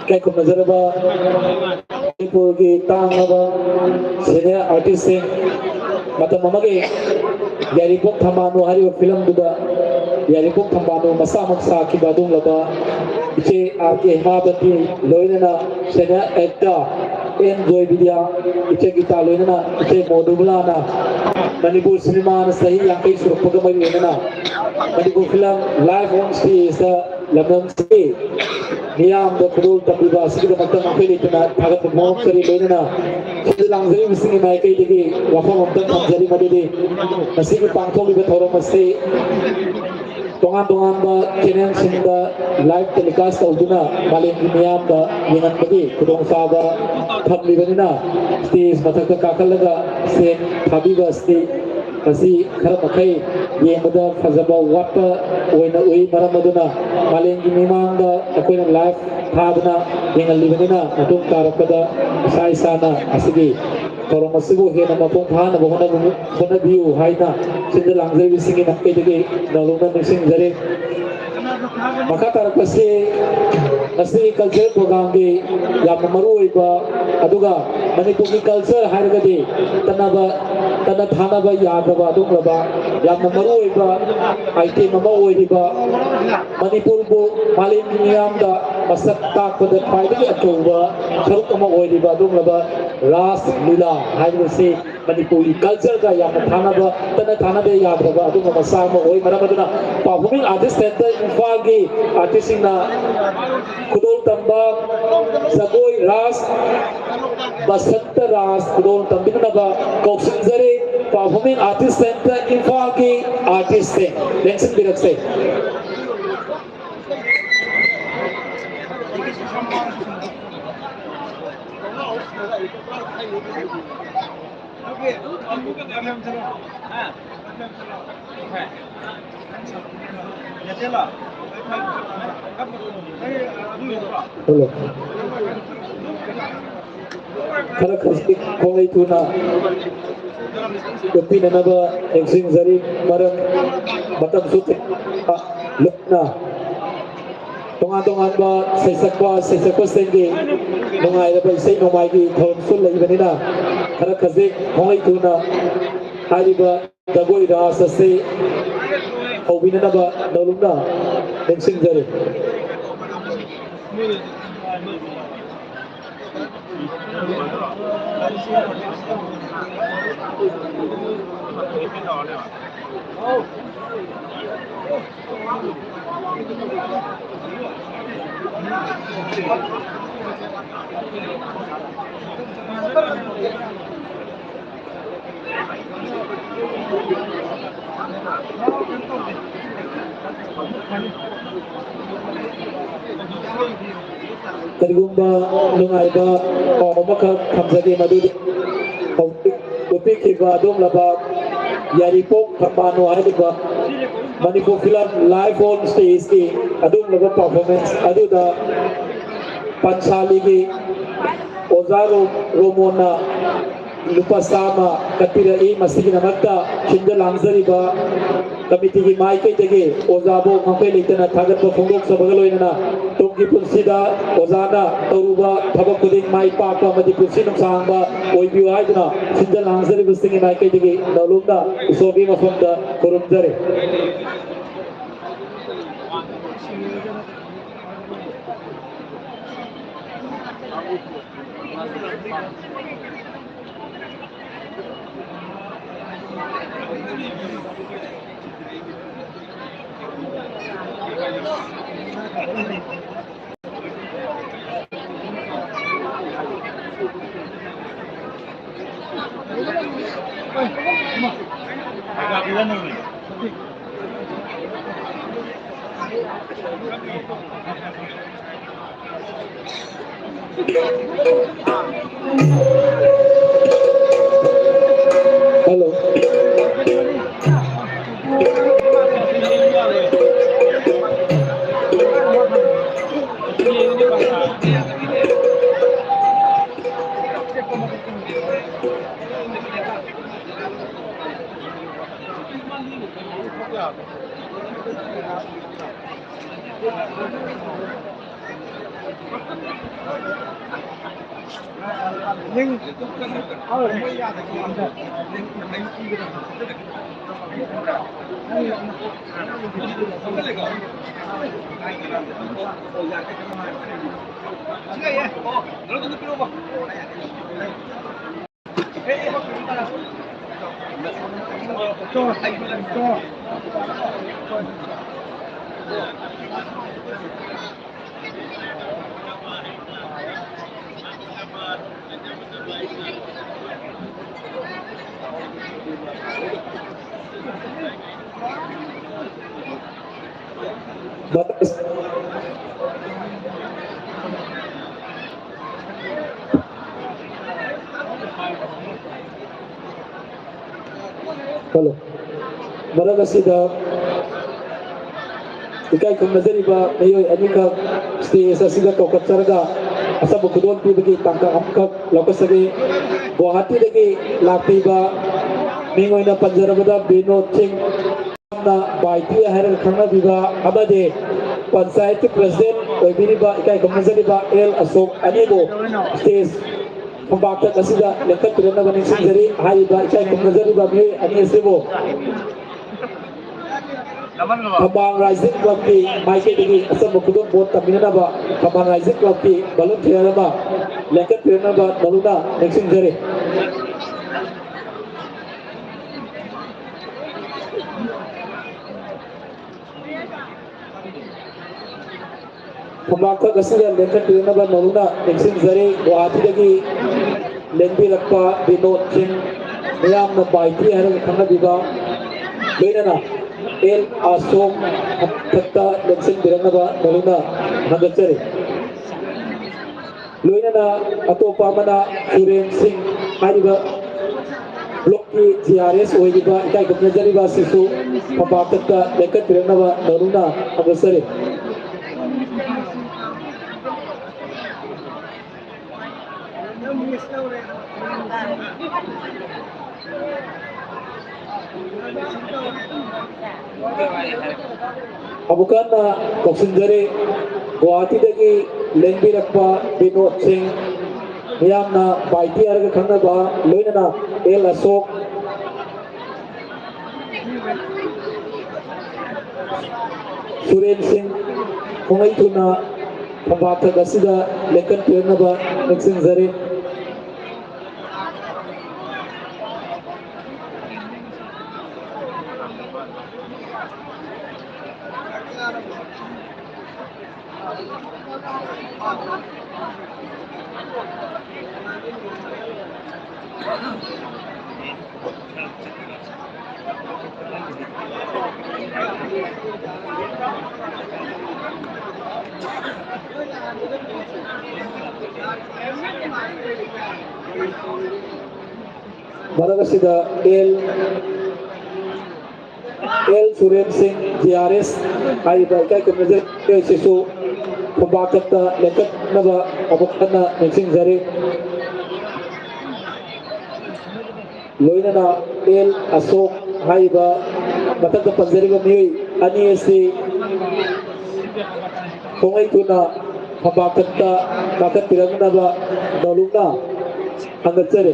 ꯏꯀꯥꯏ ꯈꯨꯝꯅꯖꯔꯕ ꯃꯅꯤꯄꯨꯔꯒꯤ ꯇꯥꯡꯂꯕ senior artistꯁꯤꯡ, ꯃꯇꯝ ꯑꯃꯒꯤ ꯌꯥꯏꯔꯤꯄꯣꯛ ꯊꯝꯕꯥꯜꯅꯨ ꯍꯥꯏꯔꯤꯕ ꯐꯤꯂꯝꯗꯨꯗ ꯌꯥꯏꯔꯤꯄꯣꯛ ꯊꯝꯕꯥꯜꯅꯨ ꯃꯁꯥꯃꯛ ꯁꯥꯈꯤꯕ ꯑꯗꯨꯒꯨꯝꯂꯕ ꯏꯆꯦ ꯑꯥꯔ ꯀꯦ ꯍꯦꯃꯥꯕꯇꯤ, ꯂꯣꯏꯅꯅ senior actor ꯑꯦꯟ ꯖꯣꯏ ꯕꯤꯗ꯭ꯌꯥ, ꯏꯆꯦ ꯒꯤꯇꯥ, ꯂꯣꯏꯅꯅ ꯏꯆꯦ ꯃꯣꯗꯨꯕꯂꯥꯅ ꯃꯅꯤꯄꯨꯔ ꯁꯤꯅꯦꯃꯥꯅ ꯆꯍꯤ ꯌꯥꯡꯈꯩ ꯁꯨꯔꯛꯄꯒ ꯃꯔꯤ ꯂꯩꯅꯅ ꯃꯅꯤꯄꯨꯔ ꯐꯤꯂꯝ live on stageꯇ ꯂꯝꯗꯝꯁꯤꯒꯤ ꯃꯤꯌꯥꯝꯗ ꯈꯨꯗꯣꯜ ꯇꯝꯕꯤꯕ ꯑꯁꯤꯒꯤꯗꯃꯛꯇ ꯉꯥꯡꯈꯩ ꯂꯩꯇꯅ ꯊꯥꯒꯠꯄ ꯐꯣꯡꯗꯣꯛꯆꯔꯤ꯫ ꯂꯣꯏꯅꯅ ꯁꯤꯗ ꯂꯥꯡꯖꯔꯤꯕꯁꯤꯡꯒꯤ ꯃꯥꯏꯀꯩꯗꯒꯤ ꯋꯥꯐꯝ ꯑꯃꯇꯪ ꯊꯝꯖꯔꯤ, ꯃꯗꯨꯗꯤ ꯉꯁꯤꯒꯤ ꯄꯥꯡꯊꯣꯛꯂꯤꯕ ꯊꯧꯔꯝ ꯑꯁꯤ ꯇꯣꯉꯥꯟ ꯇꯣꯉꯥꯟꯕ channelꯁꯤꯡꯗ live telecast ꯇꯧꯗꯨꯅ ꯃꯥꯂꯦꯝꯒꯤ ꯃꯤꯌꯥꯝꯗ ꯌꯦꯡꯍꯟꯕꯒꯤ ꯈꯨꯗꯣꯡꯆꯥꯕ ꯐꯪꯂꯤꯕꯅꯤꯅ, stage ꯃꯊꯛꯇ ꯀꯥꯈꯠꯂꯒ ꯁꯦꯟ ꯊꯥꯕꯤꯕ ꯑꯁꯤ ꯃꯁꯤ ꯈꯔ ꯃꯈꯩ ꯌꯦꯡꯕꯗ ꯐꯖꯕ ꯋꯥꯠꯄ ꯑꯣꯏꯅ ꯎꯏ꯫ ꯃꯔꯝ ꯑꯗꯨꯅ ꯃꯥꯂꯦꯝꯒꯤ ꯃꯤꯃꯥꯡꯗ ꯑꯩꯈꯣꯏꯅ live ꯊꯥꯗꯨꯅ ꯌꯦꯡꯍꯜꯂꯤꯕꯅꯤꯅ, ꯃꯇꯨꯡ ꯇꯥꯔꯛꯄꯗ ꯏꯁꯥ ꯏꯁꯥꯅ ꯑꯁꯤꯒꯤ ꯊꯧꯔꯝ ꯑꯁꯤꯕꯨ ꯍꯦꯟꯅ ꯃꯄꯨꯡ ꯐꯥꯅꯕ ꯍꯣꯠꯅꯕ-, ꯍꯣꯠꯅꯕꯤꯌꯨ ꯍꯥꯏꯅ ꯁꯤꯗ ꯂꯥꯡꯖꯔꯤꯕꯁꯤꯡꯒꯤ ꯃꯥꯏꯀꯩꯗꯒꯤ ꯅꯧꯍꯧꯅ ꯅꯤꯡꯁꯤꯡꯖꯔꯤ꯫ ꯃꯈꯥ ꯇꯥꯔꯛꯄꯁꯤ ꯉꯁꯤꯒꯤ cultural programꯒꯤ ꯌꯥꯝꯅ ꯃꯔꯨꯑꯣꯏꯕ, ꯑꯗꯨꯒ ꯃꯅꯤꯄꯨꯔꯒꯤ culture ꯍꯥꯏꯔꯒꯗꯤ ꯇꯠꯅꯕ, ꯇꯠꯅ ꯊꯥꯅꯕ ꯌꯥꯗ꯭ꯔꯕ ꯑꯗꯨꯒꯨꯝꯂꯕ ꯌꯥꯝꯅ ꯃꯔꯨꯑꯣꯏꯕ item ꯑꯃ ꯑꯣꯏꯔꯤꯕ, ꯃꯅꯤꯄꯨꯔꯕꯨ ꯃꯥꯂꯦꯝꯒꯤ ꯃꯤꯌꯥꯝꯗ ꯃꯁꯛ ꯇꯥꯛꯄꯗ ꯈ꯭ꯋꯥꯏꯗꯒꯤ ꯑꯆꯧꯕ ꯁꯔꯨꯛ ꯑꯃ ꯑꯣꯏꯔꯤꯕ ꯑꯗꯨꯒꯨꯝꯂꯕ ꯔꯥꯁ ꯂꯤꯂꯥ ꯍꯥꯏꯔꯤꯕꯁꯤ ꯃꯅꯤꯄꯨꯔꯒꯤ cultureꯒ ꯌꯥꯝꯅ ꯊꯥꯅꯕ, ꯇꯠꯅ ꯊꯥꯅꯕ ꯌꯥꯗ꯭ꯔꯕ ꯑꯗꯨꯒꯨꯝꯕ ꯃꯁꯥ ꯑꯃ ꯑꯣꯏ꯫ ꯃꯔꯝ ꯑꯗꯨꯅ Performing Arts Centre ꯏꯝꯐꯥꯜꯒꯤ artistꯁꯤꯡꯅ ꯈꯨꯗꯣꯜ ꯇꯝꯕ ꯖꯒꯣꯏ ꯔꯥꯁ, ꯕꯁꯟꯇ ꯔꯥꯁ ꯈꯨꯗꯣꯜ ꯇꯝꯕꯤꯅꯅꯕ ꯀꯧꯁꯤꯟꯖꯔꯤ꯫ Performing Arts Centre ꯏꯝꯐꯥꯜꯒꯤ artistꯁꯤꯡ ꯂꯦꯡꯁꯤꯟꯕꯤꯔꯛꯁꯦ꯫ Hello. ꯈꯔ ꯈꯖꯤꯛ ꯈꯣꯡꯂꯩ ꯊꯨꯅ ꯎꯠꯄꯤꯅꯅꯕ ꯅꯤꯡꯁꯤꯡꯖꯔꯤ, ꯃꯔꯝ ꯃꯇꯝꯁꯨ ꯂꯨꯞꯅ ꯇꯣꯉꯥꯟ ꯇꯣꯉꯥꯟꯕ ꯁꯩꯁꯛꯄ, ꯁꯩꯁꯛꯄꯁꯤꯡꯒꯤ ꯅꯨꯡꯉꯥꯏꯔꯕ ꯏꯁꯩ ꯅꯣꯡꯃꯥꯏꯒꯤ ꯊꯧꯔꯝꯁꯨ ꯂꯩꯕꯅꯤꯅ ꯈꯔ ꯈꯖꯤꯛ ꯈꯣꯡꯂꯩ ꯊꯨꯅ ꯍꯥꯏꯔꯤꯕ ꯖꯒꯣꯏ ꯔꯥꯁ ꯑꯁꯤ ꯍꯧꯕꯤꯅꯅꯕ ꯅꯧꯂꯨꯛꯅ ꯅꯤꯡꯁꯤꯡꯖꯔꯤ꯫ ꯀꯔꯤꯒꯨꯝꯕ ꯅꯨꯡꯉꯥꯏꯕ ꯄꯥꯎ ꯑꯃꯈꯛ ꯊꯝꯖꯒꯦ, ꯃꯗꯨꯗꯤ ꯍꯧꯖꯤꯛ ꯎꯠꯄꯤꯈꯤꯕ ꯑꯗꯨꯒꯨꯝꯂꯕ ꯌꯥꯏꯔꯤꯄꯣꯛ ꯊꯝꯕꯥꯜꯅꯨ ꯍꯥꯏꯔꯤꯕ ꯃꯅꯤꯄꯨꯔ film live on stageꯀꯤ ꯑꯗꯨꯒꯨꯝꯂꯕ performance ꯑꯗꯨꯗ ꯄꯟꯁꯥꯂꯤꯒꯤ ꯑꯣꯖꯥ ꯔꯣ-, ꯔꯣꯃꯣꯟꯅ ꯂꯨꯄꯥ ꯆꯥꯝꯃ ꯀꯠꯄꯤꯔꯛꯏ꯫ ꯃꯁꯤꯒꯤꯗꯃꯛꯇ ꯁꯤꯟꯖ ꯂꯥꯡꯖꯔꯤꯕ ꯀꯃꯤꯇꯤꯒꯤ ꯃꯥꯏꯀꯩꯗꯒꯤ ꯑꯣꯖꯥꯕꯨ ꯉꯝꯈꯩ ꯂꯩꯇꯅ ꯊꯥꯒꯠꯄ ꯐꯣꯡꯗꯣꯛꯆꯕꯒ ꯂꯣꯏꯅꯅ ꯇꯨꯡꯒꯤ ꯄꯨꯟꯁꯤꯗ ꯑꯣꯖꯥꯅ ꯇꯧꯔꯨꯕ ꯊꯕꯛ ꯈꯨꯗꯤꯡ ꯃꯥꯏ ꯄꯥꯛꯄ ꯑꯃꯗꯤ ꯄꯨꯟꯁꯤ ꯅꯨꯡꯁꯥꯡꯕ ꯑꯣꯏꯕꯤꯌꯨ ꯍꯥꯏꯗꯨꯅ ꯁꯤꯟꯖ ꯂꯥꯡꯖꯔꯤꯕꯁꯤꯡꯒꯤ ꯃꯥꯏꯀꯩꯗꯒꯤ ꯅꯧꯂꯨꯝꯅ ꯏꯁꯣꯔꯒꯤ ꯃꯐꯝꯗ ꯈꯨꯔꯨꯝꯖꯔꯤ꯫ Hello. Hello. ꯃꯔꯛ ꯑꯁꯤꯗ ꯏꯀꯥꯏ ꯈꯨꯝꯅꯖꯔꯤꯕ ꯃꯤꯑꯣꯏ ꯑꯅꯤꯈꯛ stage ꯑꯁꯤꯗ ꯀꯧꯈꯠꯆꯔꯒ ꯑꯆꯝꯕ ꯈꯨꯗꯣꯜ ꯄꯤꯕꯒꯤ ꯇꯥꯡꯀꯛ ꯑꯃꯈꯛ ꯂꯧꯈꯠꯆꯒꯦ꯫ ꯒꯨꯋꯥꯍꯥꯇꯤꯗꯒꯤ ꯂꯥꯛꯄꯤꯕ ꯃꯤꯡ ꯑꯣꯏꯅ ꯄꯟꯖꯔꯕꯗ ꯕꯤꯅꯣꯗ ꯁꯤꯡ, ꯌꯥꯝꯅ ꯕꯥꯏꯇꯤ ꯍꯥꯏꯔꯒ ꯈꯪꯅꯕꯤꯕ ꯑꯃꯗꯤ ꯄꯟꯆꯥꯌꯠꯀꯤ ꯄ꯭ꯔꯁꯤꯗꯦꯟ ꯑꯣꯏꯕꯤꯔꯤꯕ ꯏꯀꯥꯏ ꯈꯨꯝꯅꯖꯔꯤꯕ ꯑꯦꯜ ꯑꯁꯣꯛ ꯑꯅꯤꯕꯨ ꯁ꯭ꯇꯦꯖ ꯐꯝꯄꯥꯛꯊꯛ ꯑꯁꯤꯗ ꯂꯦꯞꯈꯠꯄꯤꯔꯛꯅꯕ ꯅꯤꯡꯁꯤꯡꯖꯔꯤ꯫ ꯍꯥꯏꯔꯤꯕ ꯏꯀꯥꯏ ꯈꯨꯝꯅꯖꯔꯤꯕ ꯃꯤꯑꯣꯏ ꯑꯅꯤ ꯑꯁꯤꯕꯨ ꯊꯝꯕꯥꯜ ꯔꯥꯏꯖꯤꯡ ꯀ꯭ꯂꯕꯀꯤ ꯃꯥꯏꯀꯩꯗꯒꯤ ꯑꯆꯝꯕ ꯈꯨꯗꯣꯜ ꯄꯣꯠ ꯇꯝꯕꯤꯅꯅꯕ ꯊꯝꯕꯥꯜ ꯔꯥꯏꯖꯤꯡ ꯀ꯭ꯂꯕꯀꯤ ꯚꯣꯂꯨꯟꯇꯤꯌꯔ ꯑꯃ ꯂꯦꯞꯈꯠꯄꯤꯔꯛꯅꯕ ꯅꯧꯅ ꯅꯤꯡꯁꯤꯡꯖꯔꯤ꯫ ꯐꯝꯄꯥꯛꯊꯛ ꯑꯁꯤꯗ ꯂꯦꯞꯈꯠꯄꯤꯔꯛꯅꯕ ꯅꯧꯅ ꯅꯤꯡꯁꯤꯡꯖꯔꯤ꯫ ꯒꯨꯋꯥꯍꯥꯇꯤꯗꯒꯤ ꯂꯦꯡꯕꯤꯔꯛꯄ ꯕꯤꯅꯣꯗ ꯁꯤꯡ, ꯃꯤꯌꯥꯝꯅ ꯕꯥꯏꯇꯤ ꯍꯥꯏꯔꯒ ꯈꯪꯅꯕꯤꯕ, ꯂꯣꯏꯅꯅ ꯑꯦꯜ ꯑꯁꯣꯛ ꯊꯛꯇ ꯂꯦꯡꯁꯤꯟꯕꯤꯔꯛꯅꯕ ꯅꯧꯅ ꯊꯥꯒꯠꯆꯔꯤ꯫ ꯂꯣꯏꯅꯅ ꯑꯇꯣꯞꯄ ꯑꯃꯅ ꯁꯨꯔꯦꯟ ꯁꯤꯡ ꯍꯥꯏꯔꯤꯕ ꯕ꯭ꯂꯣꯛꯀꯤ ꯖꯤ ꯑꯥꯔ ꯑꯦꯁ ꯑꯣꯏꯔꯤꯕ ꯏꯀꯥꯏ ꯈꯨꯝꯅꯖꯔꯤꯕ ꯑꯁꯤꯁꯨ ꯐꯝꯄꯥꯛꯊꯛꯇ ꯂꯦꯞꯈꯠꯄꯤꯔꯛꯅꯕ ꯅꯧꯅ ꯊꯥꯒꯠꯆꯔꯤ꯫ ꯑꯃꯨꯛ ꯍꯟꯅ ꯀꯧꯁꯤꯟꯖꯔꯤ꯫ ꯒꯨꯋꯥꯍꯥꯇꯤꯗꯒꯤ ꯂꯦꯡꯕꯤꯔꯛꯄ ꯕꯤꯅꯣꯗ ꯁꯤꯡ, ꯃꯤꯌꯥꯝꯅ ꯕꯥꯏꯇꯤ ꯍꯥꯏꯔꯒ ꯈꯪꯅꯕ, ꯂꯣꯏꯅꯅ ꯑꯦꯜ ꯑꯁꯣꯛ, ꯁꯨꯔꯦꯟ ꯁꯤꯡ, ꯈꯣꯡꯂꯩ ꯊꯨꯅ ꯐꯝꯄꯥꯛꯊꯛ ꯑꯁꯤꯗ ꯂꯦꯞꯈꯠꯄꯤꯔꯛꯅꯕ ꯅꯤꯡꯁꯤꯡꯖꯔꯤ꯫ ꯃꯔꯛ ꯑꯁꯤꯗ ꯑꯦꯜ, ꯑꯦꯜ ꯁꯨꯔꯦꯟ ꯁꯤꯡ, ꯖꯤ ꯑꯥꯔ ꯑꯦꯁ ꯍꯥꯏꯔꯤꯕ ꯏꯀꯥꯏ ꯈꯨꯝꯅꯖꯔꯤꯕ ꯑꯁꯤꯁꯨ ꯐꯝꯕꯥꯛꯀꯛꯇ ꯂꯦꯡꯈꯠꯅꯕ ꯑꯃꯨꯛ ꯍꯟꯅ ꯅꯤꯡꯁꯤꯡꯖꯔꯤ꯫ ꯂꯣꯏꯅꯅ ꯑꯦꯜ ꯑꯁꯣꯛ ꯍꯥꯏꯔꯤꯕ ꯃꯊꯛꯇ ꯄꯟꯖꯔꯤꯕ ꯃꯤꯑꯣꯏ ꯑꯅꯤ ꯑꯁꯤ ꯈꯣꯡꯂꯩ ꯊꯨꯅ ꯐꯝꯕꯥꯛꯀꯛꯇ ꯀꯥꯈꯠꯄꯤꯔꯛꯅꯕ ꯅꯧꯂꯨꯛꯅ ꯍꯪꯒꯠꯆꯔꯤ꯫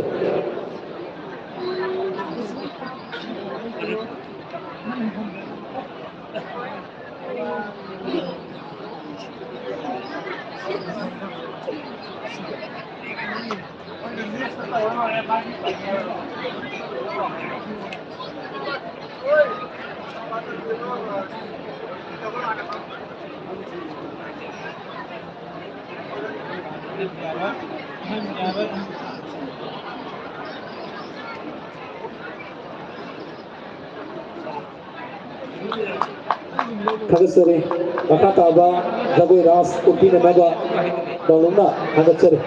ꯊꯥꯒꯠꯆꯔꯤ꯫ ꯃꯈꯥ ꯇꯥꯕ ꯖꯒꯣꯏ ꯔꯥꯁ ꯎꯠꯄꯤꯅꯅꯕ ꯅꯧꯂꯨꯛꯅ ꯊꯥꯒꯠꯆꯔꯤ꯫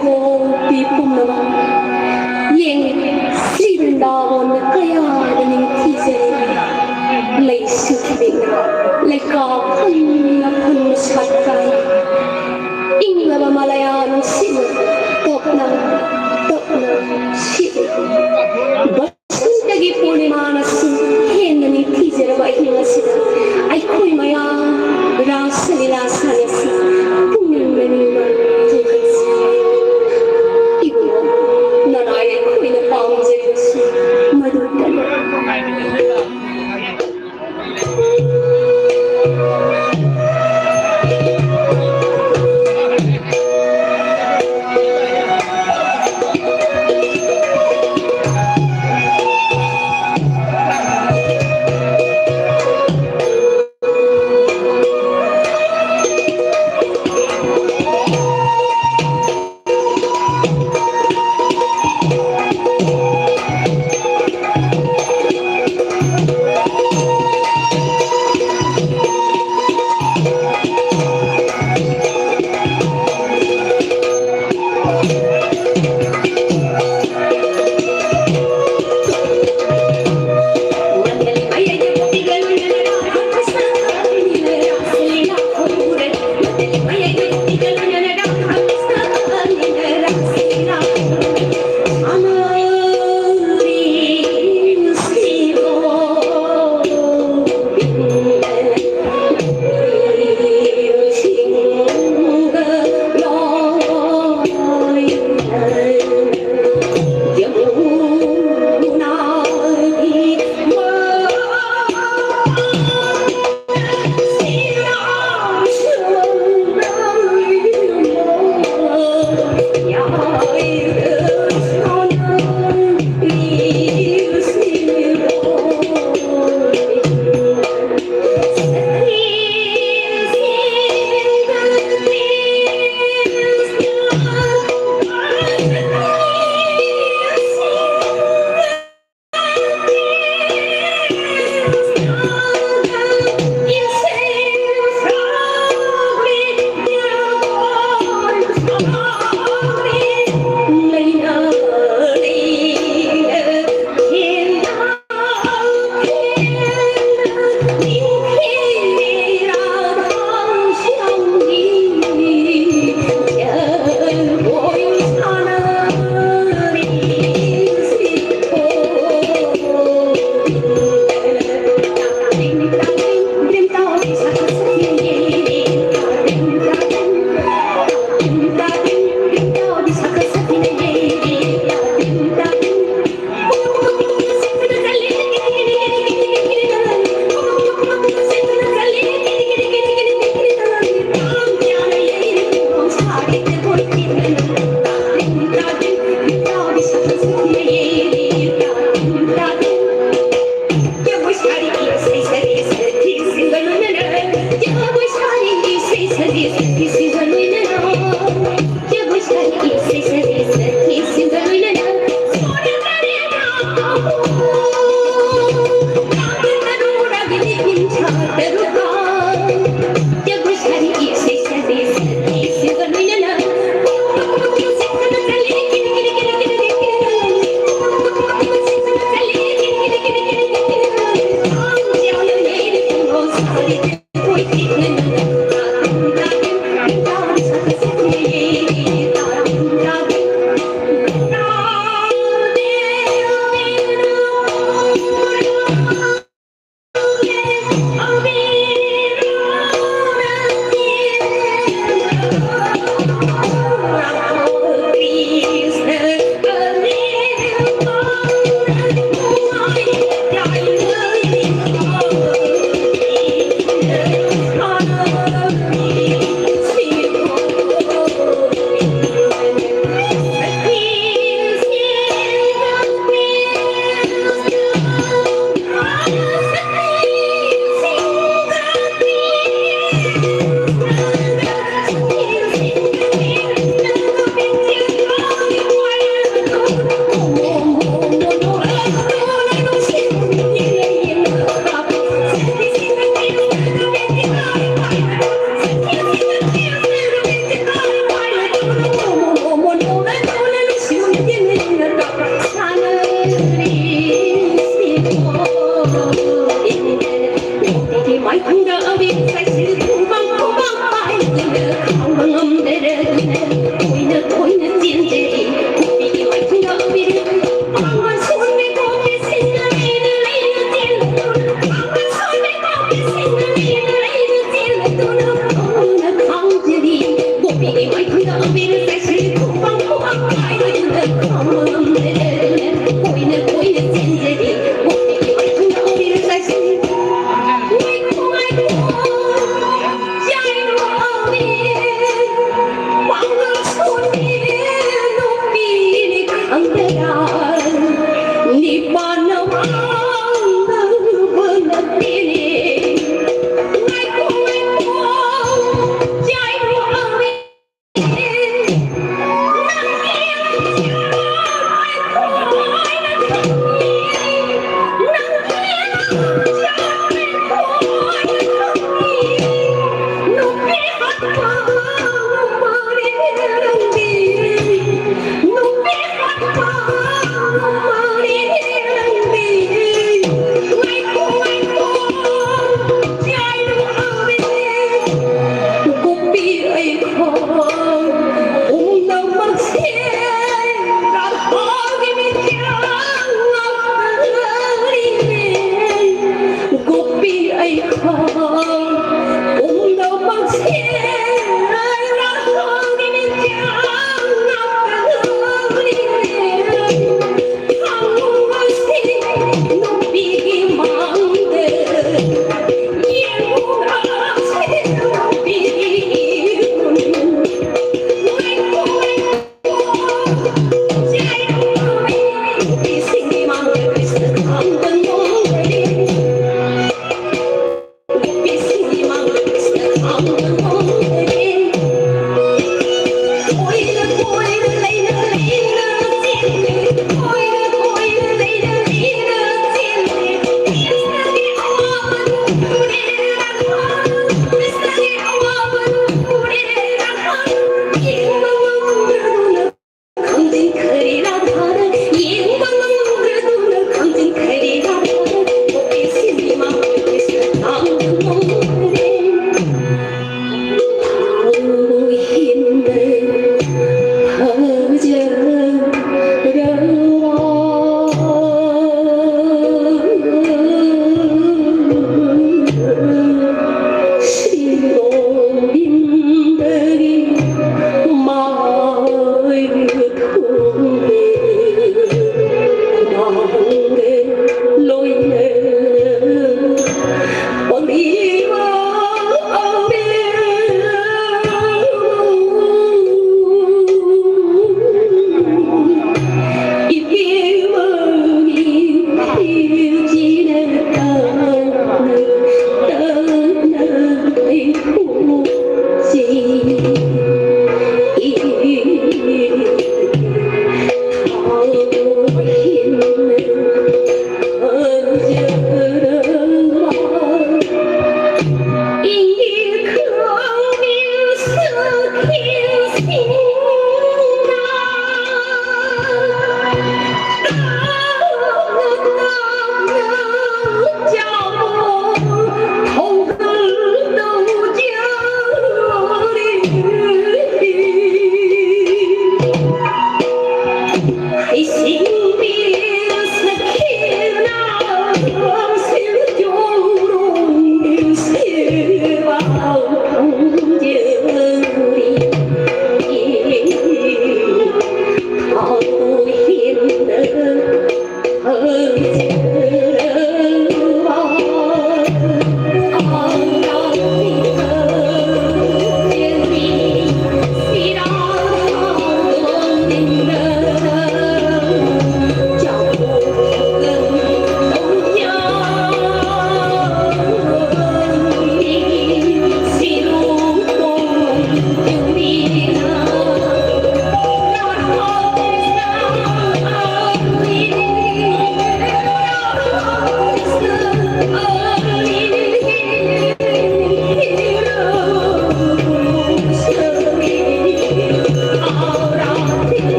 ꯄꯣꯛꯄꯤ ꯄꯨꯝꯅꯃꯛ ꯌꯦꯡꯂꯤꯕꯤ ꯁ꯭ꯔꯤ ꯕ꯭ꯔꯤꯟꯗꯥꯕꯣꯟꯗ ꯀꯌꯥꯗ ꯅꯤꯡꯊꯤꯖꯔꯤ꯫ ꯂꯩꯁꯨ ꯈꯤꯕꯤꯛꯅ ꯂꯩꯀꯥꯞ ꯍꯟꯅ ꯍꯟꯅ ꯁꯥꯠꯀꯥꯏ꯫ ꯏꯪꯂꯕ ꯃꯂꯌꯥ ꯅꯨꯡꯁꯤꯠꯅ ꯇꯞꯅ ꯇꯞꯅ ꯁꯤꯠꯂꯤ꯫ ꯕꯁꯟꯇꯒꯤ ꯄꯨꯔꯅꯤꯃꯥꯅꯁꯨ ꯍꯦꯟꯅ ꯅꯤꯡꯊꯤꯖꯔꯕ ꯑꯍꯤꯡ ꯑꯁꯤꯗ ꯑꯩꯈꯣꯏ ꯃꯌꯥꯝ ꯔꯥꯁ ꯂꯤꯂꯥ ꯁꯥꯟꯅꯁꯤ, ꯄꯨꯛꯅꯤꯡ ꯃꯅꯤꯡ ꯌꯦꯡꯁꯤ꯫ ꯏꯕꯨꯡꯉꯣ, ꯅꯅꯥꯏ ꯑꯩꯈꯣꯏꯅ ꯄꯥꯝꯖꯔꯤꯕꯁꯤ ꯃꯗꯨꯇꯅꯤ꯫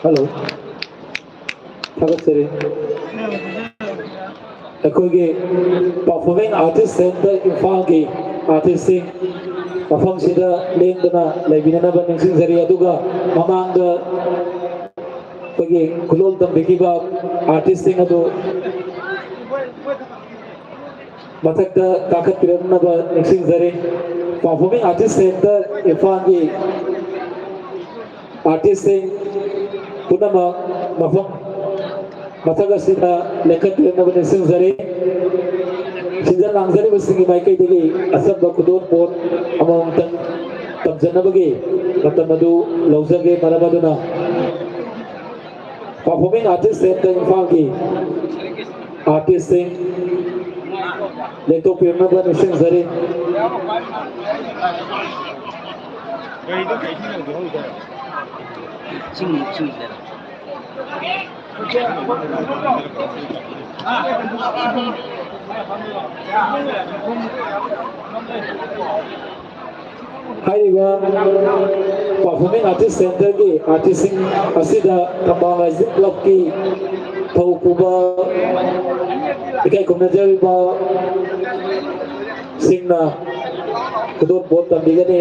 ꯍꯜꯂꯣ, ꯊꯥꯒꯠꯆꯔꯤ꯫ ꯑꯩꯈꯣꯏꯒꯤ Performing Artist Center ꯏꯝꯐꯥꯜꯒꯤ ꯑꯥꯔꯇꯤꯁꯁꯤꯡ ꯃꯐꯝꯁꯤꯗ ꯂꯦꯡꯗꯅ ꯂꯩꯕꯤꯅꯅꯕ ꯅꯤꯡꯁꯤꯡꯖꯔꯤ꯫ ꯑꯗꯨꯒ ꯃꯃꯥꯡꯗ ꯑꯩꯈꯣꯏꯒꯤ ꯈꯨꯂꯣꯜ ꯇꯝꯕꯤꯈꯤꯕ ꯑꯥꯔꯇꯤꯁꯁꯤꯡ ꯑꯗꯨ ꯃꯊꯛꯇ ꯀꯥꯈꯠꯄꯤꯔꯛꯅꯕ ꯅꯤꯡꯁꯤꯡꯖꯔꯤ꯫ Performing Artist Center ꯏꯝꯐꯥꯜꯒꯤ ꯑꯥꯔꯇꯤꯁꯁꯤꯡ ꯄꯨꯝꯅꯃꯛ ꯃꯐꯝ ꯃꯊꯛ ꯑꯁꯤꯗ ꯂꯦꯡꯈꯠꯄꯤꯔꯛꯅꯕ ꯅꯤꯡꯁꯤꯡꯖꯔꯤ꯫ ꯁꯤꯟꯖ ꯂꯥꯡꯖꯔꯤꯕꯁꯤꯡꯒꯤ ꯃꯥꯏꯀꯩꯗꯒꯤ ꯑꯆꯝꯕ ꯈꯨꯗꯣꯜ ꯄꯣꯠ ꯑꯃꯃꯝꯇꯪ ꯇꯝꯖꯅꯕꯒꯤ ꯃꯇꯝ ꯑꯗꯨ ꯂꯧꯖꯒꯦ꯫ ꯃꯔꯝ ꯑꯗꯨꯅ Performing Artist Center ꯏꯝꯐꯥꯜꯒꯤ ꯑꯥꯔꯇꯤꯁꯁꯤꯡ ꯂꯦꯡꯊꯣꯛꯄꯤꯔꯛꯅꯕ ꯅꯤꯡꯁꯤꯡꯖꯔꯤ꯫ ꯏꯁꯤꯡ, ꯏꯁꯤꯡ ꯂꯩꯔꯛꯑꯣ꯫ ꯍꯥꯏꯔꯤꯕ Performing Artist Centerꯒꯤ ꯑꯥꯔꯇꯤꯁꯁꯤꯡ ꯑꯁꯤꯗ ꯊꯝꯕꯥꯜ ꯔꯥꯏꯖꯤꯡ ꯀ꯭ꯂꯕꯀꯤ ꯊꯧ ꯄꯨꯕ, ꯏꯀꯥꯏ ꯈꯨꯝꯅꯖꯔꯤꯕ ꯁꯤꯡꯅ ꯈꯨꯗꯣꯜ ꯄꯣꯠ ꯇꯝꯕꯤꯒꯅꯤ꯫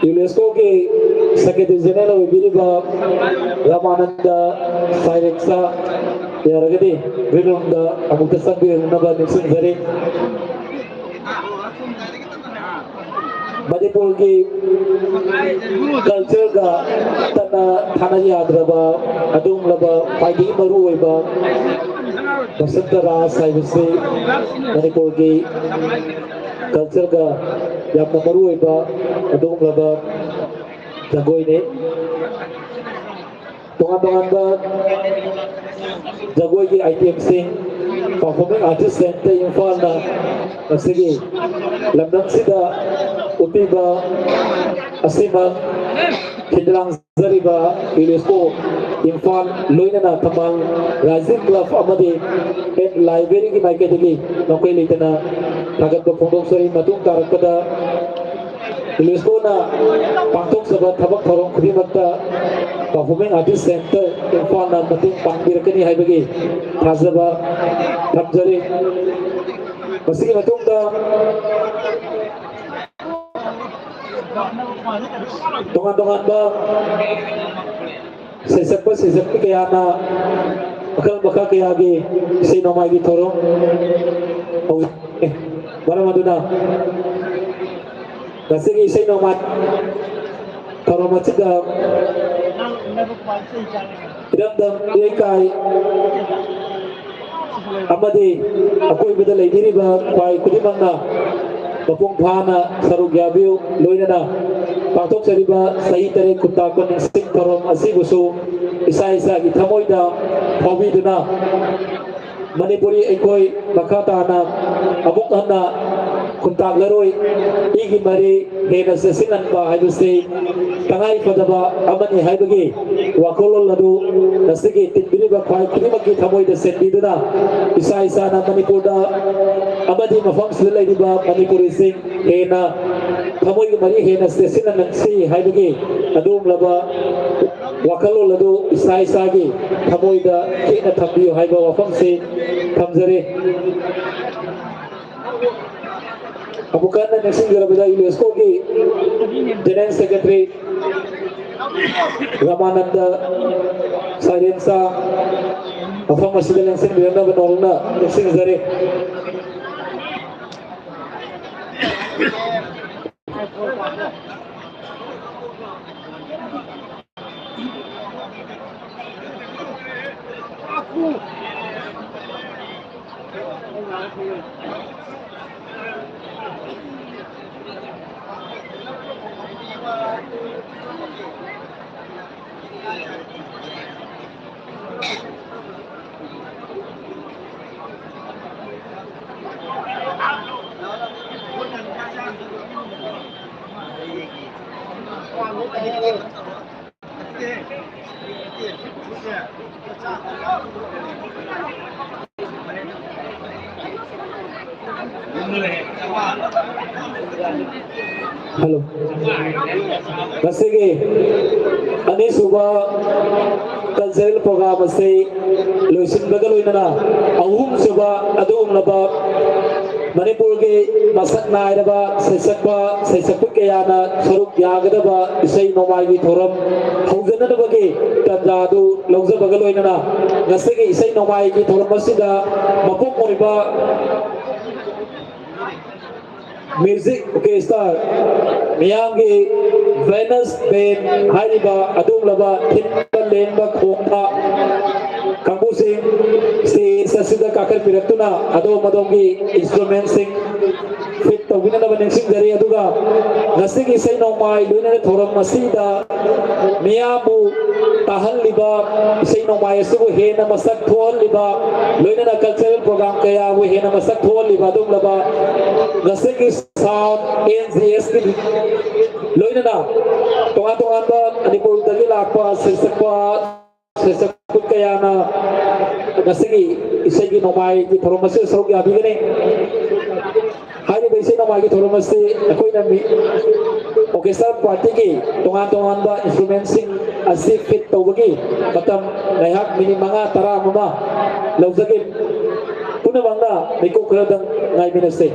UNESCOꯒꯤ Secretary General ꯑꯣꯏꯕꯤꯔꯤꯕ ꯔꯥꯃꯥꯅꯟꯗ ꯁꯥꯏꯔꯦꯛꯁꯥ ꯌꯥꯔꯒꯗꯤ green roomꯗ ꯑꯃꯨꯛꯇ ꯆꯪꯕꯤꯔꯛꯅꯕ ꯅꯤꯡꯁꯤꯡꯖꯔꯤ꯫ ꯃꯅꯤꯄꯨꯔꯒꯤ cultureꯒ ꯇꯠꯅ ꯊꯥꯅ ꯌꯥꯗ꯭ꯔꯕ ꯑꯗꯨꯒꯨꯝꯂꯕ ꯈ꯭ꯋꯥꯏꯗꯒꯤ ꯃꯔꯨꯑꯣꯏꯕ ꯕꯁꯟꯇ ꯔꯥꯁ ꯍꯥꯏꯕꯁꯤ ꯃꯅꯤꯄꯨꯔꯒꯤ cultureꯒ ꯌꯥꯝꯅ ꯃꯔꯨꯑꯣꯏꯕ ꯑꯗꯨꯒꯨꯝꯂꯕ ꯖꯒꯣꯏꯅꯤ꯫ ꯇꯣꯉꯥꯟ ꯇꯣꯉꯥꯟꯕ ꯖꯒꯣꯏꯒꯤ itemꯁꯤꯡ, Performing Artist Center ꯏꯝꯐꯥꯜꯅ ꯉꯁꯤꯒꯤ ꯂꯝꯗꯝꯁꯤꯗ ꯎꯠꯄꯤꯕ ꯑꯁꯤꯃꯛ ꯈꯤꯟꯂꯥꯡꯖꯔꯤꯕ ꯌꯨꯅꯦꯁꯀꯣ ꯏꯝꯐꯥꯜ, ꯂꯣꯏꯅꯅ ꯊꯝꯕꯥꯜ ꯔꯥꯏꯖꯤꯡ ꯀ꯭ꯂꯕ ꯑꯃꯗꯤ ꯄꯦꯟ ꯂꯥꯏꯕ꯭ꯔꯦꯔꯤꯒꯤ ꯃꯥꯏꯀꯩꯗꯒꯤ ꯃꯈꯣꯏ ꯂꯩꯇꯅ ꯊꯥꯒꯠꯄ ꯐꯣꯡꯗꯣꯛꯆꯔꯤ꯫ ꯃꯇꯨꯡ ꯇꯥꯔꯛꯄꯗ ꯌꯨꯅꯦꯁꯀꯣꯅ ꯄꯥꯡꯊꯣꯛꯆꯕ ꯊꯕꯛ ꯊꯧꯔꯝ ꯈꯨꯗꯤꯡꯃꯛꯇ Performing Artist Center ꯏꯝꯐꯥꯜꯅ ꯃꯇꯦꯡ ꯄꯥꯡꯕꯤꯔꯛꯀꯅꯤ ꯍꯥꯏꯕꯒꯤ ꯊꯥꯖꯕ ꯊꯝꯖꯔꯤ꯫ ꯃꯁꯤꯒꯤ ꯃꯇꯨꯡꯗ ꯇꯣꯉꯥꯟ ꯇꯣꯉꯥꯟꯕ ꯁꯩꯁꯛꯄ ꯁꯩꯁꯛꯄꯤ ꯀꯌꯥꯅ ꯃꯈꯜ ꯃꯈꯥ ꯀꯌꯥꯒꯤ ꯏꯁꯩ ꯅꯣꯡꯃꯥꯏꯒꯤ ꯊꯧꯔꯝ ꯍꯧꯖꯤꯛ꯫ ꯃꯔꯝ ꯑꯗꯨꯅ ꯉꯁꯤꯒꯤ ꯏꯁꯩ ꯅꯣꯡꯃꯥꯏ ꯊꯧꯔꯝ ꯑꯁꯤꯗ ꯏꯔꯝꯗꯝ ꯏꯔꯩꯀꯥꯏ ꯑꯃꯗꯤ ꯑꯀꯣꯏꯕꯗ ꯂꯩꯕꯤꯔꯤꯕ ꯈ꯭ꯋꯥꯏ ꯈꯨꯗꯤꯡꯃꯛꯅ ꯃꯄꯨꯡ ꯐꯥꯅ ꯁꯔꯨꯛ ꯌꯥꯕꯤꯌꯨ꯫ ꯂꯣꯏꯅꯅ ꯄꯥꯡꯊꯣꯛꯆꯔꯤꯕ ꯆꯍꯤ ꯇꯔꯦꯠ ꯈꯨꯟꯇꯥꯛꯄ ꯅꯤꯡꯁꯤꯡ ꯊꯧꯔꯝ ꯑꯁꯤꯕꯨꯁꯨ ꯏꯁꯥ ꯏꯁꯥꯒꯤ ꯊꯃꯣꯏꯗ ꯐꯥꯎꯕꯤꯗꯨꯅ ꯃꯅꯤꯄꯨꯔꯤ ꯑꯩꯈꯣꯏ ꯃꯈꯥ ꯇꯥꯅ ꯑꯃꯨꯛ ꯍꯟꯅ ꯈꯨꯟꯇꯥꯛꯂꯔꯣꯏ, ꯏꯒꯤ ꯃꯔꯤ ꯍꯦꯟꯅ ꯆꯦꯠꯁꯤꯟꯍꯟꯕ ꯍꯥꯏꯕꯁꯤ ꯇꯉꯥꯏ ꯐꯗꯕ ꯑꯃꯅꯤ ꯍꯥꯏꯕꯒꯤ ꯋꯥꯈꯜꯂꯣꯟ ꯑꯗꯨ ꯉꯁꯤꯒꯤ ꯇꯤꯟꯕꯤꯔꯤꯕ ꯈ꯭ꯋꯥꯏ ꯈꯨꯗꯤꯡꯃꯛꯀꯤ ꯊꯃꯣꯏꯗ ꯆꯦꯟꯕꯤꯗꯨꯅ ꯏꯁꯥ ꯏꯁꯥꯅ ꯃꯅꯤꯄꯨꯔꯗ ꯑꯃꯗꯤ ꯃꯐꯝꯁꯤꯗ ꯂꯩꯔꯤꯕ ꯃꯅꯤꯄꯨꯔꯤꯁꯤꯡ ꯍꯦꯟꯅ ꯊꯃꯣꯏꯒꯤ ꯃꯔꯤ ꯍꯦꯟꯅ ꯆꯦꯠꯁꯤꯟꯅꯍꯟꯁꯤ ꯍꯥꯏꯕꯒꯤ ꯑꯗꯨꯒꯨꯝꯂꯕ ꯋꯥꯈꯜꯂꯣꯟ ꯑꯗꯨ ꯏꯁꯥ ꯏꯁꯥꯒꯤ ꯊꯃꯣꯏꯗ ꯆꯦꯠꯅ ꯊꯝꯕꯤꯌꯨ ꯍꯥꯏꯕ ꯋꯥꯐꯝꯁꯤ ꯊꯝꯖꯔꯤ꯫ ꯑꯃꯨꯛ ꯍꯟꯅ ꯅꯤꯡꯁꯤꯡꯖꯔꯕꯗ ꯌꯨꯅꯦꯁꯀꯣꯒꯤ ꯖꯦꯅꯔꯦꯜ ꯁꯦꯀ꯭ꯔꯦꯇꯔꯤ ꯔꯃꯥꯅꯟꯗ ꯁꯥꯏꯔꯦꯟꯁꯥ ꯃꯐꯝ ꯑꯁꯤꯗ ꯂꯦꯡꯁꯤꯟꯕꯤꯔꯝꯅꯕ ꯅꯧꯅ ꯅꯤꯡꯁꯤꯡꯖꯔꯤ꯫ Hello. ꯉꯁꯤꯒꯤ ꯑꯅꯤꯁꯨꯕ cultural program ꯑꯁꯤ ꯂꯣꯏꯁꯤꯟꯕꯒ ꯂꯣꯏꯅꯅ ꯑꯍꯨꯝꯁꯨꯕ ꯑꯗꯨꯒꯨꯝꯂꯕ ꯃꯅꯤꯄꯨꯔꯒꯤ ꯃꯁꯛ ꯅꯥꯏꯔꯕ ꯁꯩꯁꯛꯄ, ꯁꯩꯁꯛꯄꯤ ꯀꯌꯥꯅ ꯁꯔꯨꯛ ꯌꯥꯒꯗꯕ ꯏꯁꯩ ꯅꯣꯡꯃꯥꯏꯒꯤ ꯊꯧꯔꯝ ꯍꯧꯖꯅꯅꯕꯒꯤ ꯇꯥꯟꯖꯥ ꯑꯗꯨ ꯂꯧꯖꯕꯒ ꯂꯣꯏꯅꯅ ꯉꯁꯤꯒꯤ ꯏꯁꯩ ꯅꯣꯡꯃꯥꯏꯒꯤ ꯊꯧꯔꯝ ꯑꯁꯤꯗ ꯃꯄꯨꯡ ꯑꯣꯏꯕ music orchestra, ꯃꯤꯌꯥꯝꯒꯤ Venus Band ꯍꯥꯏꯔꯤꯕ ꯑꯗꯨꯒꯨꯝꯂꯕ ꯊꯤꯟꯕ ꯂꯦꯡꯕ ꯈꯣꯡꯕ ꯀꯥꯡꯕꯨꯁꯤꯡ stage ꯑꯁꯤꯗ ꯀꯥꯈꯠꯄꯤꯔꯛꯇꯨꯅ ꯑꯗꯣꯝ ꯑꯗꯣꯝꯒꯤ instrumentꯁꯤꯡ fit ꯇꯧꯕꯤꯅꯅꯕ ꯅꯤꯡꯁꯤꯡꯖꯔꯤ꯫ ꯑꯗꯨꯒ ꯉꯁꯤꯒꯤ ꯏꯁꯩ ꯅꯣꯡꯃꯥꯏ ꯂꯣꯏꯅꯅ ꯊꯧꯔꯝ ꯑꯁꯤꯗ ꯃꯤꯌꯥꯝꯕꯨ ꯇꯥꯍꯜꯂꯤꯕ, ꯏꯁꯩ ꯅꯣꯡꯃꯥꯏ ꯑꯁꯤꯕꯨ ꯍꯦꯟꯅ ꯃꯁꯛ ꯊꯣꯛꯍꯜꯂꯤꯕ, ꯂꯣꯏꯅꯅ cultural program ꯀꯌꯥꯕꯨ ꯍꯦꯟꯅ ꯃꯁꯛ ꯊꯣꯛꯍꯜꯂꯤꯕ ꯑꯗꯨꯒꯨꯝꯂꯕ ꯉꯁꯤꯒꯤ sound N G S ꯀꯤ ꯂꯣꯏꯅꯅ ꯇꯣꯉꯥꯟ ꯇꯣꯉꯥꯟꯕ ꯃꯅꯤꯄꯨꯔꯗꯒꯤ ꯂꯥꯛꯄ ꯁꯩꯁꯛꯄ, ꯁꯩꯁꯛꯄ ꯀꯌꯥꯅ ꯉꯁꯤꯒꯤ ꯏꯁꯩꯒꯤ ꯅꯣꯡꯃꯥꯏꯒꯤ ꯊꯧꯔꯝ ꯑꯁꯤꯗ ꯁꯔꯨꯛ ꯌꯥꯕꯤꯒꯅꯤ꯫ ꯍꯥꯏꯔꯤꯕ ꯏꯁꯩ ꯅꯣꯡꯃꯥꯏꯒꯤ ꯊꯧꯔꯝ ꯑꯁꯤ ꯑꯩꯈꯣꯏꯅ ꯃꯤ-, orchestra partyꯒꯤ ꯇꯣꯉꯥꯟ ꯇꯣꯉꯥꯟꯕ instrumentꯁꯤꯡ ꯑꯁꯤ fit ꯇꯧꯕꯒꯤ ꯃꯇꯝ ꯉꯥꯏꯍꯥꯛ minute ꯃꯉꯥ ꯇꯔꯥ ꯑꯃ ꯂꯧꯖꯒꯦ꯫ ꯄꯨꯝꯅꯃꯛꯅ ꯃꯤꯀꯨꯞ ꯈꯔꯗꯪ ꯉꯥꯏꯃꯤꯟꯅꯁꯦ꯫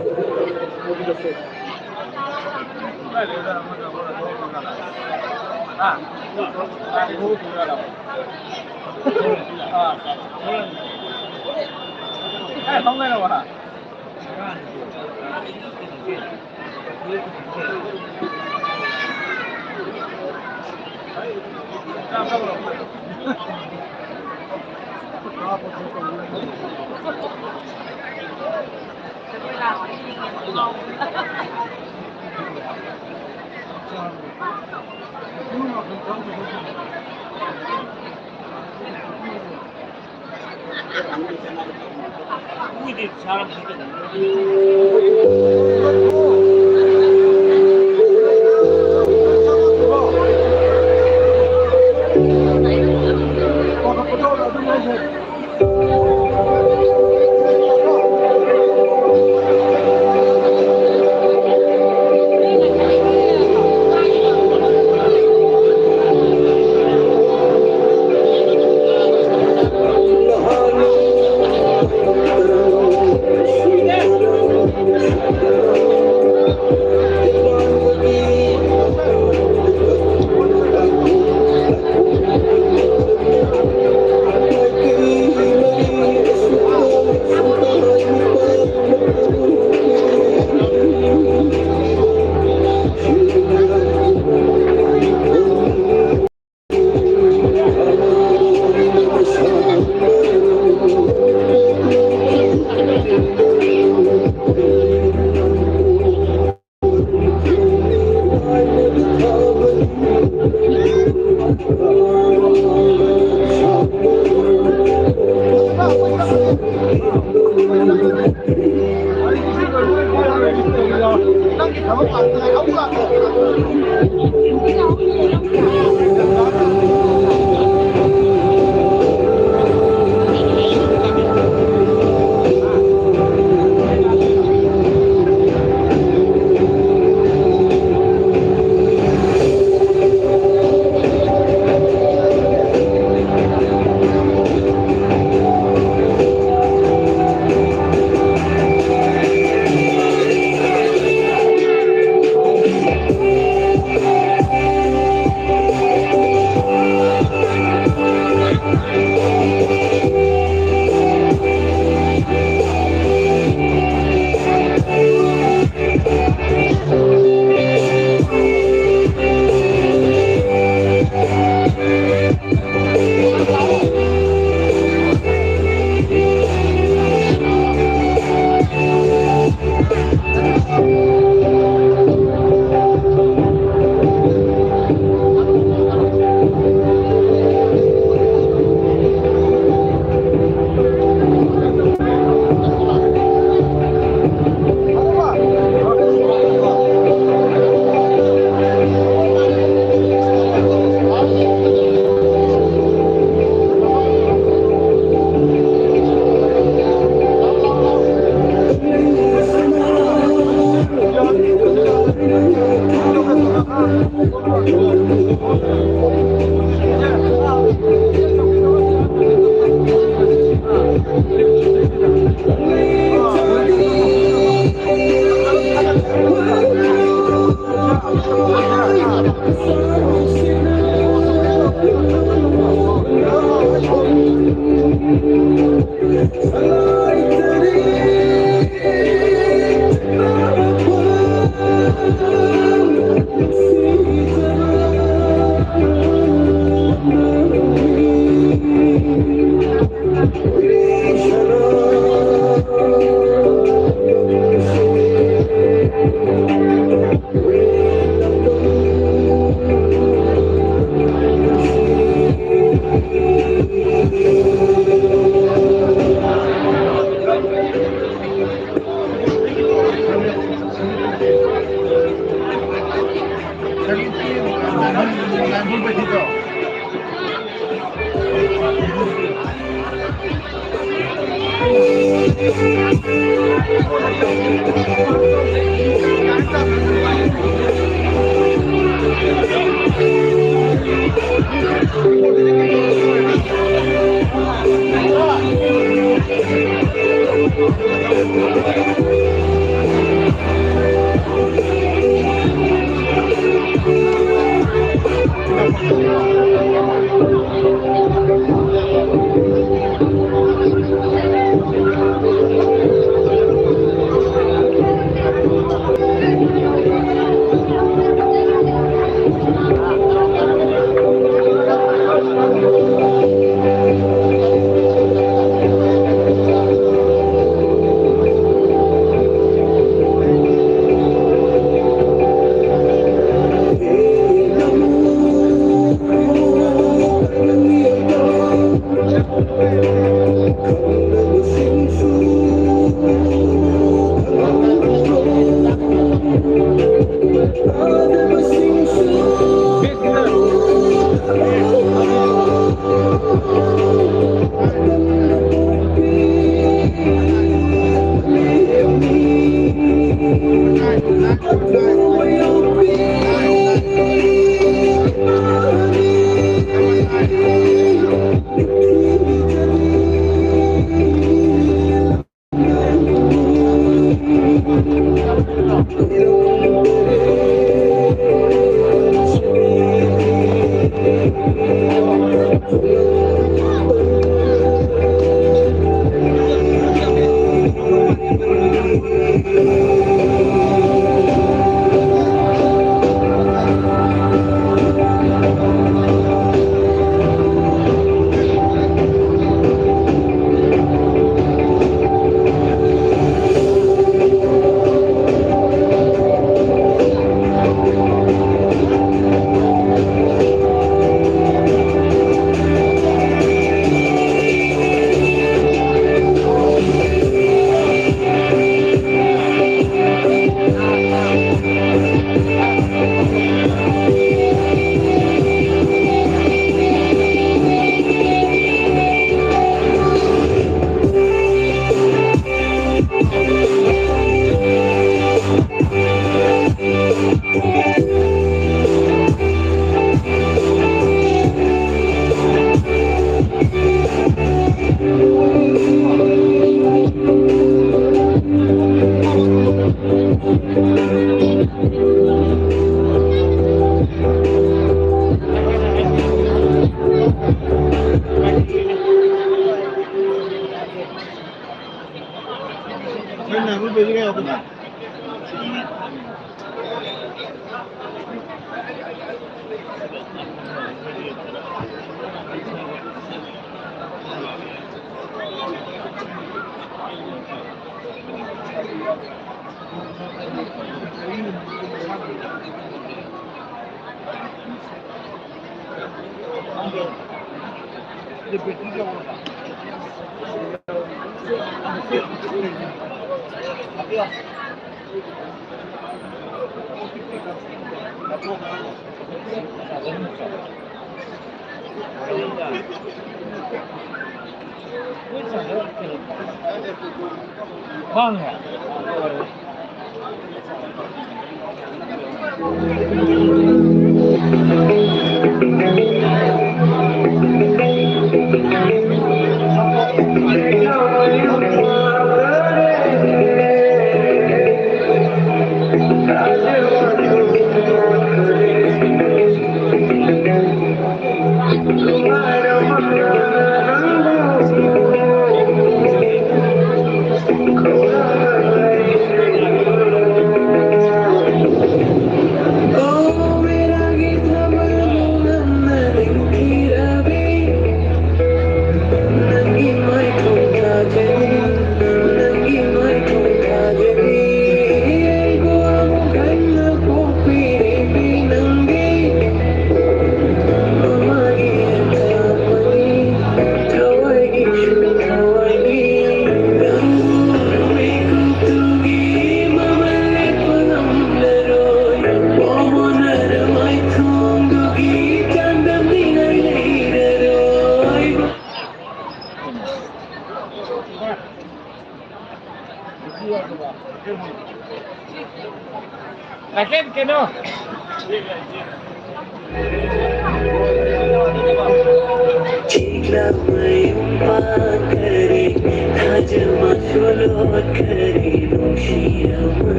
Raquel, que no.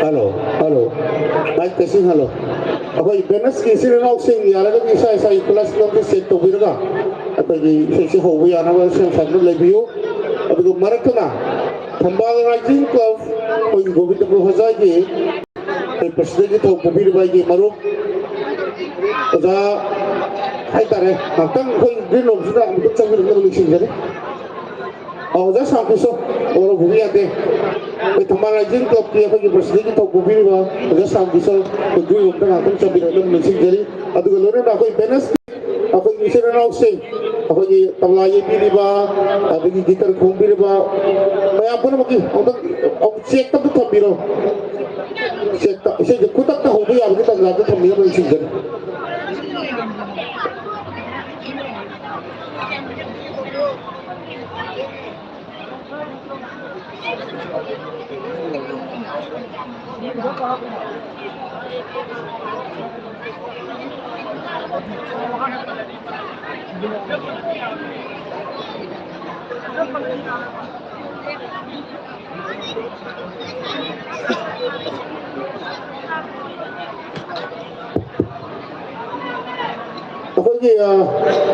Hello, hello. Mic testing, hello. ꯑꯩꯈꯣꯏ ꯕꯦꯅꯁꯀꯤ ꯏꯆꯤꯜ ꯏꯅꯥꯎꯁꯤꯡ ꯌꯥꯔꯒꯗꯤ ꯏꯁꯥ ꯏꯁꯥꯒꯤ ꯀ꯭ꯂꯥꯁ ꯅꯝꯕꯔ ꯆꯦꯛ ꯇꯧꯕꯤꯔꯒ ꯑꯩꯈꯣꯏꯒꯤ ꯏꯁꯩꯁꯤ ꯍꯧꯕ ꯌꯥꯅꯕ ꯁꯦꯝ ꯁꯥꯗꯨꯅ ꯂꯩꯕꯤꯌꯨ꯫ ꯑꯗꯨꯒ ꯃꯔꯛꯇꯅ ꯊꯝꯕꯥꯜ ꯔꯥꯏꯖꯤꯡ ꯀ꯭ꯂꯕ ꯑꯩꯈꯣꯏꯒꯤ ꯒꯣꯕꯤꯟꯗꯄꯨꯔ ꯍꯣꯖꯥꯏꯒꯤ ꯑꯩꯈꯣꯏ ꯄ꯭ꯔꯁꯤꯗꯦꯟꯒꯤ ꯊꯧ ꯄꯨꯕꯤꯔꯤꯕ ꯑꯩꯒꯤ ꯃꯔꯨꯞ ꯑꯣꯖꯥ ꯍꯥꯏꯇꯥꯔꯦ, ꯉꯥꯛꯇꯪ ꯑꯩꯈꯣꯏ ꯒ꯭ꯔꯤꯟ ꯔꯨꯝꯁꯤꯗ ꯑꯃꯨꯛꯇ ꯆꯪꯕꯤꯔꯛꯅꯕ ꯅꯤꯡꯁꯤꯡꯖꯔꯤ꯫ ꯑ, ꯑꯣꯖꯥ ꯁꯥꯝꯀꯤꯁꯣꯔ, ꯑꯣꯔ ꯄꯨꯕꯤ ꯌꯥꯗꯦ꯫ ꯑꯩꯈꯣꯏ ꯊꯝꯕꯥꯜ ꯔꯥꯏꯖꯤꯡ ꯀ꯭ꯂꯕꯀꯤ ꯑꯩꯈꯣꯏꯒꯤ ꯄ꯭ꯔꯁꯤꯗꯦꯟꯒꯤ ꯊꯧ ꯄꯨꯕꯤꯔꯤꯕ ꯑꯣꯖꯥ ꯁꯥꯝꯀꯤꯁꯣꯔ, ꯑꯩꯈꯣꯏ ꯒ꯭ꯔꯤꯟ ꯔꯨꯝꯗ ꯉꯥꯛꯇꯪ ꯆꯪꯕꯤꯔꯛꯅꯕ ꯅꯤꯡꯁꯤꯡꯖꯔꯤ꯫ ꯑꯗꯨꯒ ꯂꯣꯏꯅꯅ ꯑꯩꯈꯣꯏ ꯕꯦꯅꯁ ꯑꯩꯈꯣꯏꯒꯤ ꯏꯆꯤꯜ ꯏꯅꯥꯎꯁꯤꯡ, ꯑꯩꯈꯣꯏꯒꯤ ꯇꯕ꯭ꯂꯥ ꯌꯩꯕꯤꯔꯤꯕ, ꯑꯗꯒꯤ ꯒꯤꯇꯔ ꯈꯣꯡꯕꯤꯔꯤꯕ ꯃꯌꯥꯝ ꯄꯨꯝꯅꯃꯛꯀꯤ ꯑꯃꯨꯛꯇꯪ ꯑꯃꯨꯛ ꯆꯦꯛꯇ ꯑꯝꯇ ꯊꯝꯕꯤꯔꯣ꯫ ꯆꯦꯛꯇ, ꯏꯁꯩꯁꯦ ꯈꯨꯗꯛꯇ ꯍꯧꯕ ꯌꯥꯕꯒꯤ ꯇꯥꯟꯖꯥꯗ ꯊꯝꯕꯤꯅꯕ ꯅꯤꯡꯁꯤꯡꯖꯔꯤ꯫ ꯑꯩꯈꯣꯏꯒꯤ, ꯑ,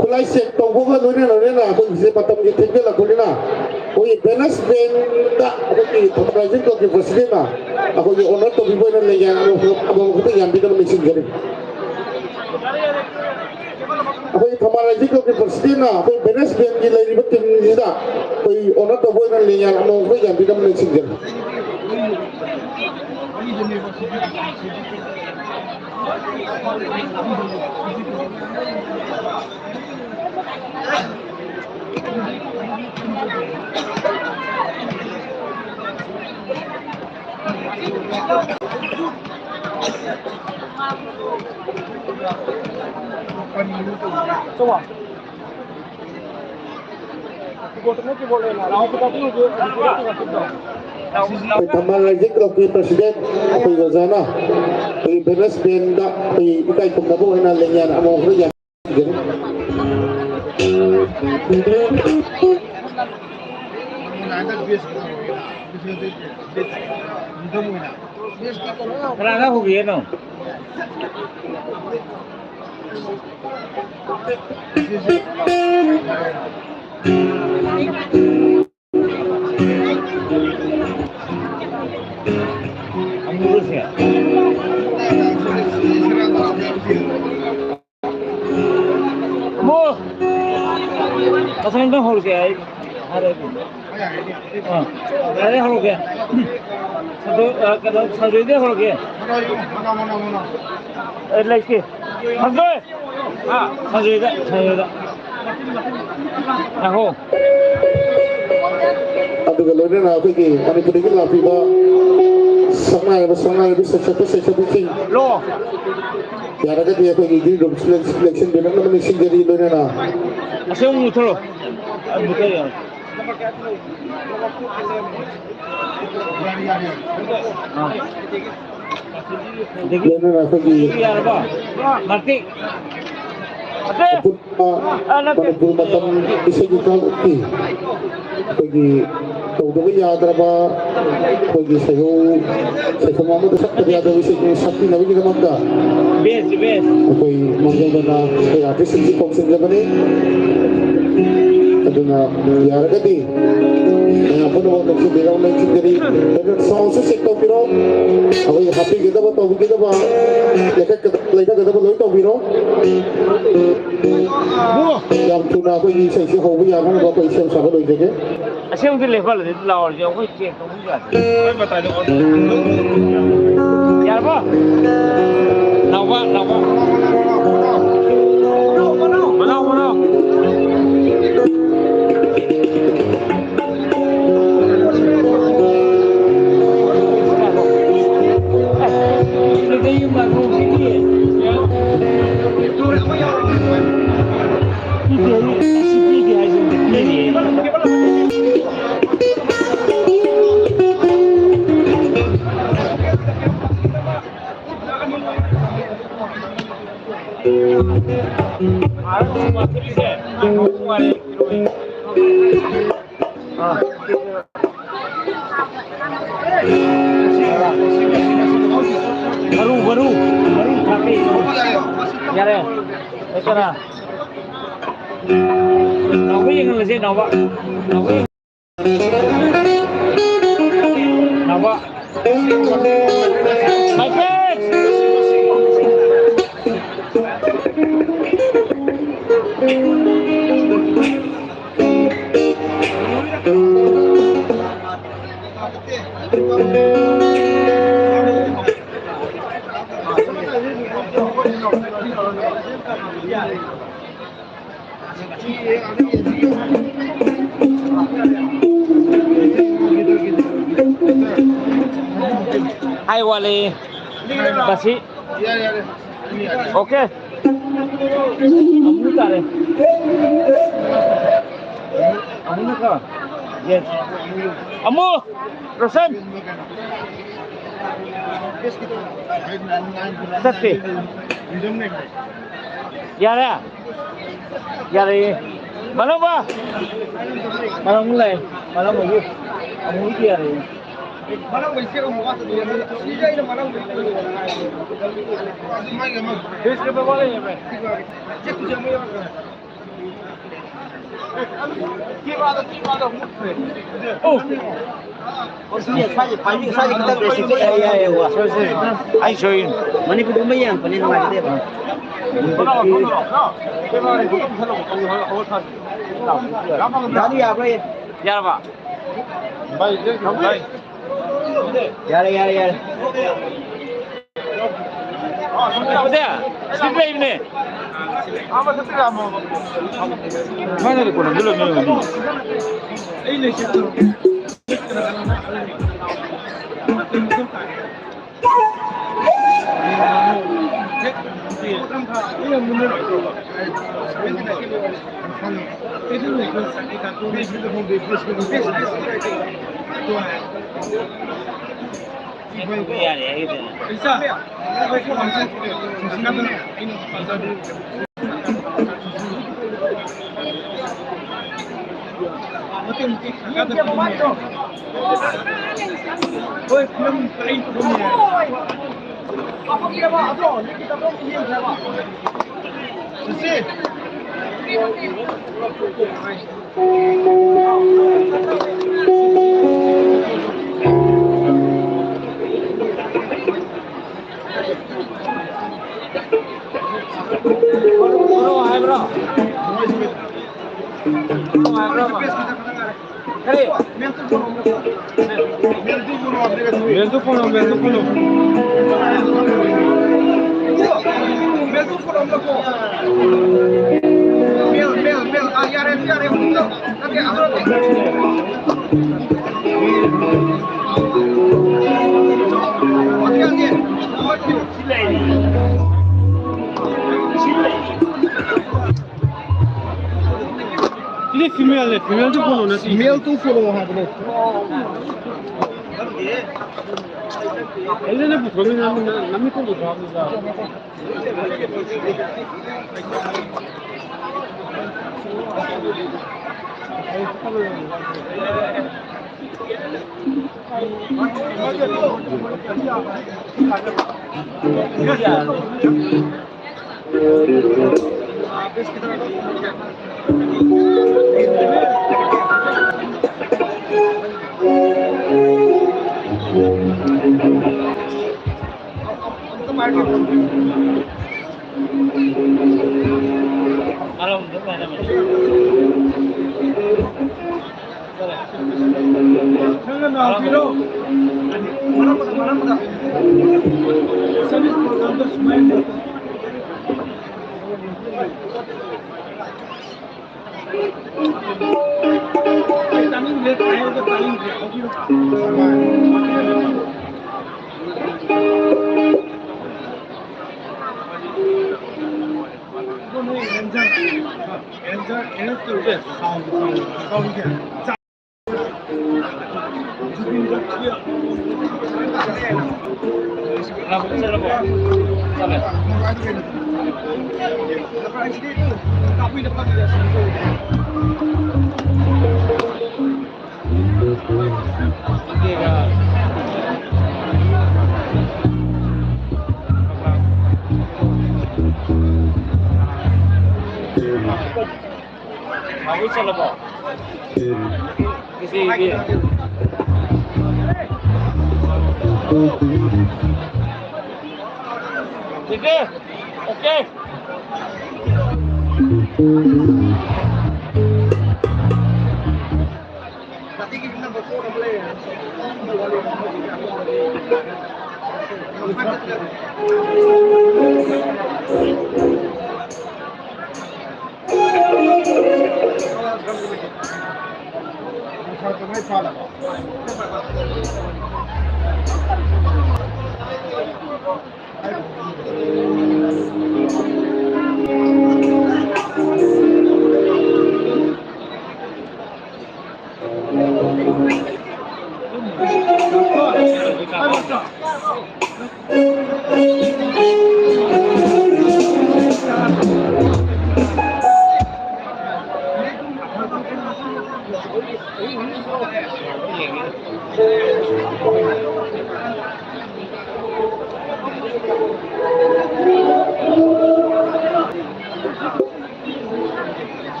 ꯈꯨꯠꯂꯥꯏ ꯆꯦꯛ ꯇꯧꯕꯒ ꯂꯣꯏꯅ ꯂꯣꯏꯅꯅ ꯑꯩꯈꯣꯏꯒꯤꯁꯦ ꯃꯇꯝꯒꯤ ꯊꯦꯡꯖꯤꯜꯂꯛꯄꯅꯤꯅ, ꯑꯩꯈꯣꯏꯒꯤ ꯕꯦꯅꯁ ꯕꯦꯟꯗ ꯑꯩꯈꯣꯏꯒꯤ ꯊꯧꯕꯥꯜ ꯔꯥꯏꯖꯤꯡ ꯀ꯭ꯂꯕꯀꯤ ꯄ꯭ꯔꯁꯤꯗꯦꯟꯅ ꯑꯩꯈꯣꯏꯒꯤ ꯑꯣꯅꯔ ꯇꯧꯕꯤꯕ ꯑꯣꯏꯅ ꯂꯩꯌꯥꯟ ꯑꯃꯃꯝ ꯈꯛꯇ ꯌꯥꯟꯕꯤꯅꯕ ꯅꯤꯡꯁꯤꯡꯖꯔꯤ꯫ ꯑꯩꯈꯣꯏ ꯊꯧꯕꯥꯜ ꯔꯥꯏꯖꯤꯡ ꯀ꯭ꯂꯕꯀꯤ ꯄ꯭ꯔꯁꯤꯗꯦꯟꯅ ꯑꯩꯈꯣꯏ ꯕꯦꯅꯁ ꯕꯦꯟꯒꯤ ꯂꯩꯔꯤꯕ ꯇꯤꯝꯁꯤꯗ ꯑꯩꯈꯣꯏ ꯑꯣꯅꯔ ꯇꯧꯕ ꯑꯣꯏꯅ ꯂꯩꯌꯥꯟ ꯑꯃꯃꯝ ꯈꯛꯇ ꯌꯥꯟꯕꯤꯅꯕ ꯅꯤꯡꯁꯤꯡꯖꯔꯤ꯫ ꯑꯩꯈꯣꯏ ꯊꯧꯕꯥꯜ ꯔꯥꯏꯖꯤꯡ ꯀ꯭ꯂꯕꯀꯤ ꯄ꯭ꯔꯁꯤꯗꯦꯟ ꯑꯩꯈꯣꯏ ꯑꯣꯖꯥꯅ ꯑꯩꯈꯣꯏ ꯕꯦꯅꯁ ꯕꯦꯟꯗ ꯑꯩꯈꯣꯏ ꯏꯀꯥꯏ ꯈꯨꯝꯅꯕ ꯑꯣꯏꯅ ꯂꯩꯌꯥꯟ ꯑꯃꯃꯝ ꯈꯛꯇ ꯌꯥꯟ ꯀꯅꯥꯗ ꯍꯧꯕꯤꯔꯤꯅꯣ? ꯑꯃꯨꯕꯁꯦ꯫ ꯑꯃꯨ! ꯉꯁꯥꯏ ꯅꯪ ꯍꯧꯔꯛꯀꯦ ꯍꯥꯏ-, ꯍꯥꯏꯔꯛꯑꯦ꯫ ꯑꯥ, ꯌꯥꯔꯦ, ꯍꯧꯔꯛꯀꯦ꯫ ꯁꯟꯗꯣ-, ꯑ, ꯀꯩꯅꯣ, ꯁꯟꯖꯣꯏꯗꯩ ꯍꯧꯔꯛꯀꯦ꯫ ꯑꯦ, ꯂꯩꯇꯦ꯫ ꯁꯟꯖꯣꯏ! ꯁꯟꯖꯣꯏꯗ, ꯁꯟꯖꯣꯏꯗ꯫ ꯉꯥꯏꯈꯣ꯫ ꯑꯗꯨꯒ ꯂꯣꯏꯅꯅ ꯑꯩꯈꯣꯏꯒꯤ ꯃꯅꯤꯄꯨꯔꯗꯒꯤ ꯂꯥꯛꯄꯤꯕ ꯁꯛꯅꯥꯏꯔꯕ, ꯁꯛꯅꯥꯏꯔꯕꯤ, ꯁꯩꯁꯛꯄ, ꯁꯩꯁꯛꯄꯤꯁꯤꯡ ꯂꯣ꯫ ꯌꯥꯔꯒꯗꯤ ꯑꯩꯈꯣꯏꯒꯤ green room ꯁꯤꯗ ꯂꯦꯡꯁꯤꯟꯕꯤꯔꯛꯅꯕ ꯅꯤꯡꯁꯤꯡꯖꯔꯤ꯫ ꯂꯣꯏꯅꯅ ꯑꯁꯤ ꯑꯃꯨꯛ ꯃꯨꯠꯊꯠꯂꯣ꯫ ꯑ, ꯃꯨꯠꯊꯠ ꯌꯥꯔꯣꯏ꯫ ꯑꯥ꯫ ꯂꯣꯏꯅꯅ ꯑꯩꯈꯣꯏꯒꯤ ꯌꯥꯔꯕꯣ? ꯃꯇꯤꯛ꯫ ꯑꯄꯨꯟꯕ ꯃꯅꯤꯄꯨꯔ ꯃꯇꯝ ꯏꯁꯩꯒꯤ ꯀꯥꯡꯂꯨꯞꯀꯤ ꯑꯩꯈꯣꯏꯒꯤ ꯇꯧꯗꯕ ꯌꯥꯗ꯭ꯔꯕ ꯑꯩꯈꯣꯏꯒꯤ ꯁꯩꯍꯧ ꯁꯩꯐꯝ ꯑꯃꯗ ꯁꯛꯇꯕ ꯌꯥꯗꯕ ꯏꯁꯩ ꯁꯛꯄꯤꯅꯕꯒꯤꯗꯃꯛꯇ ꯕꯦꯁ, ꯕꯦꯁ꯫ ꯑꯩꯈꯣꯏ ꯃꯥꯡꯖꯧꯅꯅ ꯑꯩꯈꯣꯏ ꯑꯥꯔꯇꯤꯁꯁꯤꯡꯁꯤ ꯀꯧꯁꯤꯟꯖꯕꯅꯤ꯫ ꯑꯗꯨꯅ ꯌꯥꯔꯒꯗꯤ ꯃꯌꯥꯝ ꯄꯨꯝꯅꯃꯛ ꯅꯛꯁꯤꯟꯕꯤꯔꯣ, ꯅꯛꯁꯤꯟꯖꯔꯤ꯫ ꯕꯦꯛꯒ꯭ꯔꯥꯎꯟ ꯁꯥꯎꯟꯁꯨ ꯆꯦꯛ ꯇꯧꯕꯤꯔꯣ꯫ ꯑꯩꯈꯣꯏꯒꯤ ꯍꯥꯞꯄꯤꯒꯗꯕ, ꯇꯧꯕꯤꯒꯗꯕ, ꯂꯩꯈꯠꯀꯗꯕ, ꯂꯩꯊꯒꯗꯕ ꯂꯣꯏ ꯇꯧꯕꯤꯔꯣ꯫ ꯌꯥꯝ ꯊꯨꯅ ꯑꯩꯈꯣꯏꯒꯤ ꯏꯁꯩꯁꯤ ꯍꯧꯕ ꯌꯥꯅꯅꯕ ꯑꯩꯈꯣꯏ ꯁꯦꯝ ꯁꯥꯕ ꯂꯣꯏꯖꯒꯦ꯫ ꯑꯁꯦꯡꯕꯗꯤ ꯂꯦꯞꯍꯜꯂꯗꯤ ꯂꯥꯎꯔꯁꯦ, ꯑꯩꯈꯣꯏ ꯆꯦꯛ ꯇꯧꯕ ꯌꯥꯗꯦ꯫ ꯌꯥꯔꯕꯣ? ꯅꯥꯎꯕ, ꯅꯥꯎꯕ꯫ ꯃꯅꯥꯎ, ꯃꯅꯥꯎ꯫ ꯃꯔꯨ, ꯃꯔꯨ, ꯃꯔꯨ ꯊꯥꯛꯄꯤ꯫ ꯌꯥꯔꯦ꯫ ꯂꯩꯇꯔꯥ? ꯅꯥꯎꯕ ꯌꯦꯡꯍꯜꯂꯁꯦ, ꯅꯥꯎꯕ꯫ ꯅꯥꯎꯕ ꯌꯦꯡ-, ꯅꯥꯎꯕ꯫ My friend! ꯍꯥꯏ ꯋꯥꯂꯤ꯫ ꯕꯁꯤ꯫ ꯑꯣꯀꯦ꯫ ꯑꯃꯨ ꯇꯥꯔꯦ꯫ ꯑꯃꯨ ꯅꯠꯇ꯭ꯔꯣ? ꯌꯦꯁ꯫ ꯑꯃꯨ! ꯔꯣꯁꯟ! ꯆꯠꯇꯦ꯫ ꯌꯥꯔꯦ? ꯌꯥꯔꯦ꯫ ꯃꯅꯧꯕ! ꯃꯅꯧ ꯂꯩ꯫ ꯃꯅꯧꯕꯒꯤ ꯑꯃꯨꯛ ꯌꯥꯔꯦ꯫ ꯑꯩ ꯁꯣꯏ꯫ ꯃꯅꯤꯄꯨꯔꯒꯨꯝꯕ ꯌꯦꯡꯉꯛꯄꯅꯤ ꯅꯨꯡꯉꯥꯏꯖꯗꯦꯕ꯫ ꯌꯥꯔꯕ? ꯌꯥꯔꯦ, ꯌꯥꯔꯦ, ꯌꯥꯔꯦ꯫ ꯁꯤꯗ ꯂꯩꯕꯅꯦ꯫ ꯃꯥꯅꯗꯤ ꯀꯣꯟꯅ ꯑꯗꯨ ꯂꯧꯅꯕꯅꯤ꯫ ꯀꯔꯤ? ꯃꯦꯜꯗꯨ ꯐꯣꯂꯣ, ꯃꯦꯜꯗꯨ ꯐꯣꯂꯣ꯫ ꯃꯦꯜꯗꯨ ꯐꯣꯂꯣ꯫ ꯃꯦꯜ, ꯃꯦꯜ, ꯃꯦꯜ꯫ ꯑꯥ, ꯌꯥꯔꯦ, ꯌꯥꯔꯦ꯫ ꯅꯠꯇꯦ, ꯑꯗꯨ ꯅꯠꯇꯦ꯫ ꯁꯤꯗꯤ ꯐꯤꯃꯦꯜꯅꯦ, ꯐꯤꯃꯦꯜꯗꯨ ꯐꯣꯂꯣ ꯅꯠꯇꯦ꯫ ꯃꯦꯜꯗꯨ ꯐꯣꯂꯣ ꯍꯥꯏꯕꯅꯦ꯫ ꯑꯩꯅ ꯄꯨꯊꯣꯛꯑꯃꯤꯅ ꯅꯃꯤꯠꯇꯣ ꯄꯨꯊꯣꯛꯑꯃꯤꯗ꯫ ꯅꯪꯅ ꯅꯥꯎꯄꯤꯔꯣ? ꯃꯔꯝꯕꯗ, ꯃꯔꯝꯕꯗ꯫ Service program ꯗ ꯁꯨꯃꯥꯏꯅ ꯑꯩ ꯇꯥꯅꯤꯡꯗ꯭ꯔꯦ, ꯇꯥꯏꯌꯦꯕ, ꯇꯥꯅꯤꯡꯗ꯭ꯔꯦ꯫ ꯍꯧꯕꯤꯔꯣ꯫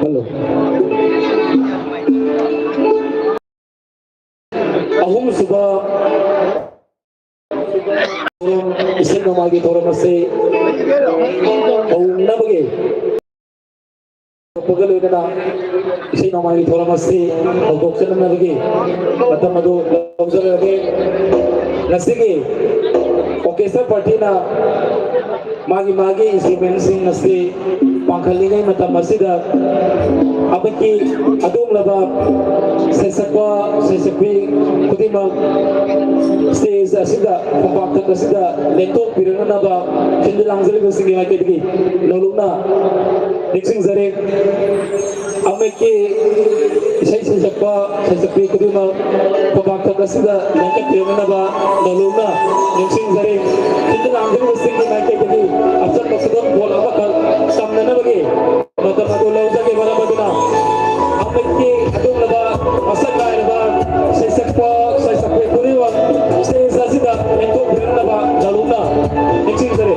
ꯍꯜꯂꯣ꯫ ꯑꯍꯨꯝꯁꯨꯕ ꯏꯁꯩ ꯅꯣꯡꯃꯥꯏꯒꯤ ꯊꯧꯔꯝ ꯑꯁꯤ ꯍꯧꯅꯕꯒꯤ ꯂꯣꯏꯅꯅ ꯏꯁꯩ ꯅꯣꯡꯃꯥꯏꯒꯤ ꯊꯧꯔꯝ ꯑꯁꯤ ꯍꯧꯗꯣꯛꯆꯅꯕꯒꯤ ꯃꯇꯝ ꯑꯗꯨ ꯂꯧꯖꯔꯒꯦ꯫ ꯉꯁꯤꯒꯤ orchestra party ꯅ ꯃꯥꯒꯤ ꯃꯥꯒꯤ instrument ꯁꯤꯡ ꯑꯁꯤ ꯄꯥꯡꯈꯠꯂꯤꯉꯩ ꯃꯇꯝ ꯑꯁꯤꯗ ꯑꯃꯗꯤ ꯑꯗꯨꯒꯨꯝꯂꯕ ꯁꯩꯁꯛꯄ ꯁꯩꯁꯛꯄꯤ ꯈꯨꯗꯤꯡꯃꯛ stage ꯑꯁꯤꯗ, ꯈꯣꯡꯄꯥꯛꯊꯛ ꯑꯁꯤꯗ ꯂꯦꯡꯊꯣꯛꯄꯤꯔꯛꯅꯅꯕ ꯁꯤꯟꯗꯨ ꯂꯥꯡꯖꯔꯤꯕꯁꯤꯡꯒꯤ ꯃꯥꯏꯀꯩꯗꯒꯤ ꯅꯧꯂꯨꯛꯅ ꯅꯤꯡꯁꯤꯡꯖꯔꯤ꯫ ꯑꯃꯗꯤ ꯏꯁꯩ ꯁꯩꯁꯛꯄ ꯁꯩꯁꯛꯄꯤ ꯈꯨꯗꯤꯡꯃꯛ ꯈꯣꯡꯄꯥꯛꯊꯛ ꯑꯁꯤꯗ ꯂꯦꯡꯈꯠꯄꯤꯔꯛꯅꯕ ꯅꯧꯂꯨꯛꯅ ꯅꯤꯡꯁꯤꯡꯖꯔꯤ꯫ ꯁꯤꯟꯗꯨ ꯂꯥꯡꯖꯔꯤꯕꯁꯤꯡꯒꯤ ꯃꯥꯏꯀꯩꯗꯒꯤ ꯑꯆꯝꯕ ꯈꯨꯗꯣꯜ ꯄꯣꯠ ꯑꯃꯈꯛ ꯇꯝꯅꯅꯕꯒꯤ ꯃꯇꯝ ꯑꯗꯨ ꯂꯧꯖꯒꯦ꯫ ꯃꯔꯝ ꯑꯗꯨꯅ ꯑꯃꯗꯤ ꯑꯗꯨꯒꯨꯝꯂꯕ ꯃꯁꯛ ꯅꯥꯏꯔꯕ ꯁꯩꯁꯛꯄ ꯁꯩꯁꯛꯄꯤ ꯈꯨꯗꯤꯡꯃꯛ stage ꯑꯁꯤꯗ ꯂꯦꯡꯊꯣꯛꯄꯤꯔꯛꯅꯕ ꯅꯧꯂꯨꯛꯅ ꯅꯤꯡꯁꯤꯡꯖꯔꯤ꯫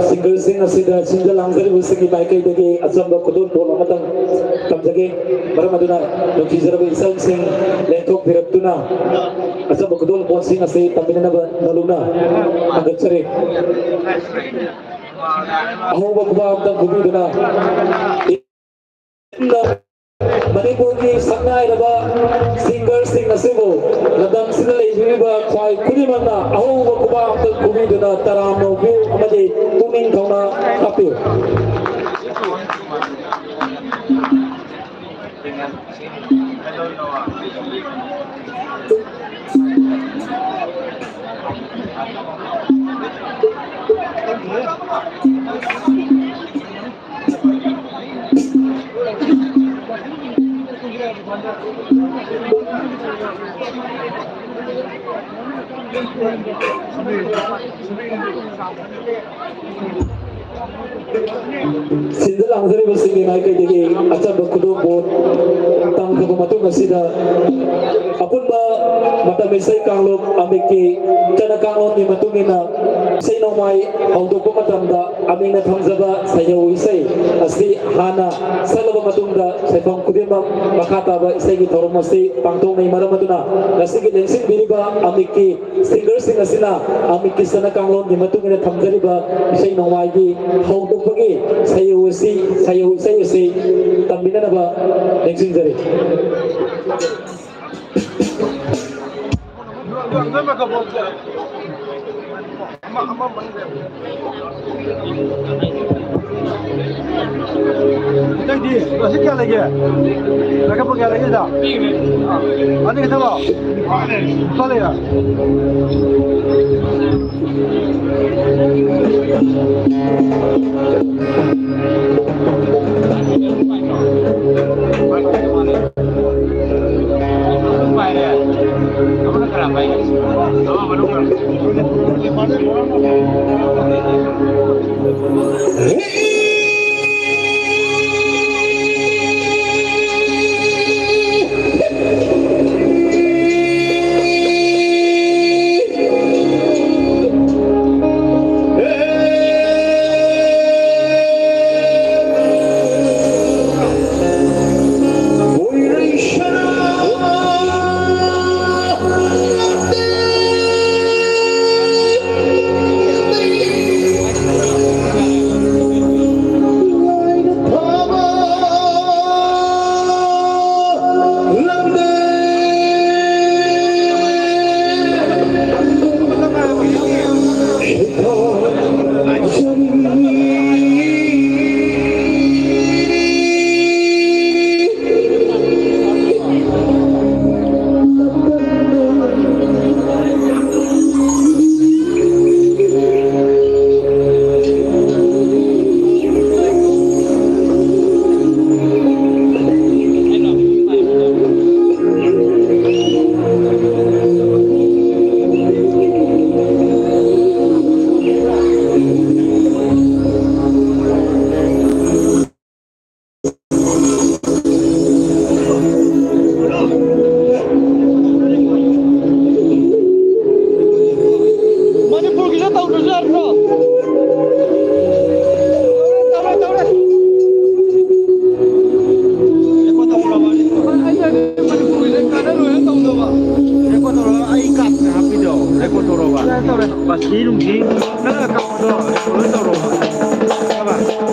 ꯁꯤꯡꯒꯔꯁꯤꯡ ꯑꯁꯤꯗ ꯁꯤꯟꯖ ꯂꯥꯡꯖꯔꯤꯕꯁꯤꯡꯒꯤ ꯃꯥꯏꯀꯩꯗꯒꯤ ꯑꯆꯝꯕ ꯈꯨꯗꯣꯜꯄꯣꯠ ꯑꯃꯇꯪ ꯇꯝꯖꯒꯦ꯫ ꯃꯔꯝ ꯑꯗꯨꯅ ꯅꯨꯡꯁꯤꯖꯔꯕ ꯏꯆꯜꯁꯤꯡ ꯂꯦꯡꯊꯣꯛꯄꯤꯔꯛꯇꯨꯅ ꯑꯆꯝꯕ ꯈꯨꯗꯣꯜꯄꯣꯠꯁꯤꯡ ꯑꯁꯤ ꯇꯝꯕꯤꯅꯅꯕ ꯅꯧꯂꯨꯛꯅ ꯊꯥꯡꯒꯠꯆꯔꯤ꯫ ꯑꯍꯧꯕ ꯈꯨꯕꯥꯛ ꯑꯃꯇꯪ ꯈꯨꯕꯤꯗꯨꯅ ꯃꯅꯤꯄꯨꯔꯒꯤ ꯁꯛꯅꯥꯏꯔꯕ ꯁꯤꯡꯒꯔꯁꯤꯡ ꯑꯁꯤꯕꯨ ꯂꯝꯗꯝꯁꯤꯗ ꯂꯩꯕꯤꯔꯤꯕ ꯈ꯭ꯋꯥꯏ ꯈꯨꯗꯤꯡꯃꯛꯅ ꯑꯍꯧꯕ ꯈꯨꯕꯥꯛ ꯑꯃꯇꯪ ꯈꯨꯕꯤꯗꯨꯅ ꯇꯔꯥꯝꯅ ꯑꯣꯛꯄꯤꯌꯨ ꯑꯃꯗꯤ ꯄꯨꯛꯅꯤꯡ ꯊꯧꯅꯥ ꯍꯥꯞꯄꯤꯌꯨ꯫ ꯁꯤꯟꯖ ꯂꯥꯡꯖꯔꯤꯕꯁꯤꯡꯒꯤ ꯃꯥꯏꯀꯩꯗꯒꯤ ꯑꯆꯝꯕ ꯈꯨꯗꯣꯜꯄꯣꯠ ꯇꯝꯈ꯭ꯔꯕ ꯃꯇꯨꯡ ꯑꯁꯤꯗ, ꯑꯄꯨꯟꯕ ꯃꯇꯝ ꯏꯁꯩ ꯀꯥꯡꯂꯨꯞ ꯑꯃꯤꯛꯀꯤ ꯆꯠꯅ ꯀꯥꯡꯂꯣꯟꯒꯤ ꯃꯇꯨꯡ ꯏꯟꯅ ꯏꯁꯩ ꯅꯣꯡꯃꯥꯏ ꯍꯧꯗꯣꯛꯄ ꯃꯇꯝꯗ ꯑꯃꯤꯛꯅ ꯊꯝꯖꯕ ꯁꯩꯍꯧ ꯏꯁꯩ ꯑꯁꯤ ꯍꯥꯟꯅ ꯁꯛꯂꯕ ꯃꯇꯨꯡꯗ ꯁꯩꯐꯝ ꯈꯨꯗꯤꯡꯃꯛ ꯃꯈꯥ ꯇꯥꯕ ꯏꯁꯩꯒꯤ ꯊꯧꯔꯝ ꯑꯁꯤ ꯄꯥꯡꯊꯣꯛꯅꯩ꯫ ꯃꯔꯝ ꯑꯗꯨꯅ ꯉꯁꯤꯒꯤ ꯂꯦꯡꯁꯤꯟꯕꯤꯔꯤꯕ ꯑꯃꯤꯛꯀꯤ ꯁꯤꯡꯒꯔꯁꯤꯡ ꯑꯁꯤꯅ ꯑꯃꯤꯛꯀꯤ ꯆꯠꯅ ꯀꯥꯡꯂꯣꯟꯒꯤ ꯃꯇꯨꯡ ꯏꯟꯅ ꯊꯝꯖꯔꯤꯕ ꯏꯁꯩ ꯅꯣꯡꯃꯥꯏꯒꯤ ꯍꯧꯗꯣꯛꯄꯒꯤ ꯁꯩꯍꯧ ꯑꯁꯤ, ꯁꯩꯍꯧ ꯏꯁꯩ ꯑꯁꯤ ꯇꯝꯕꯤꯅꯅꯕ ꯅꯤꯡꯁꯤꯡꯖꯔꯤ꯫ ꯑꯇꯩꯗꯤ ꯉꯁꯤ ꯀꯌꯥ ꯂꯩꯒꯦ? ꯂꯥꯛꯀꯞꯄꯨ ꯀꯌꯥ ꯂꯩꯒꯦ ꯁꯤꯗ? ꯑꯅꯤ ꯈꯛꯇꯪꯂꯣ? ꯂꯨꯄꯥ ꯂꯩꯔ? ꯃꯅꯤꯄꯨꯔꯒꯤꯁꯨ ꯇꯧꯗ꯭ꯔꯁꯨ ꯌꯥꯗ꯭ꯔꯣ? ꯇꯧꯔꯦ, ꯇꯧꯔꯦ, ꯇꯧꯔꯦ꯫ ꯑꯩꯅ ꯃꯅꯤꯄꯨꯔꯒꯤꯁꯦ ꯀꯥꯟꯅꯔꯣꯏꯅ ꯇꯧꯗꯕ꯫ ꯔꯦꯀꯣꯔꯗ ꯇꯧꯔꯒ ꯑꯩ ꯀꯥꯞꯇ ꯍꯥꯞꯄꯤꯗꯣ꯫ ꯔꯦꯀꯣꯔꯗ ꯇꯧꯔꯒ꯫ ꯇꯧꯔꯦ, ꯇꯧꯔꯦ꯫ ꯕꯁꯤ ꯅꯨꯡꯁꯤ ꯅꯪꯅ ꯀꯥꯞꯄꯗꯣ ꯔꯦꯀꯣꯔꯗ ꯂꯣꯏ ꯇꯧꯔꯣꯕ꯫ ꯈꯪꯉꯕ?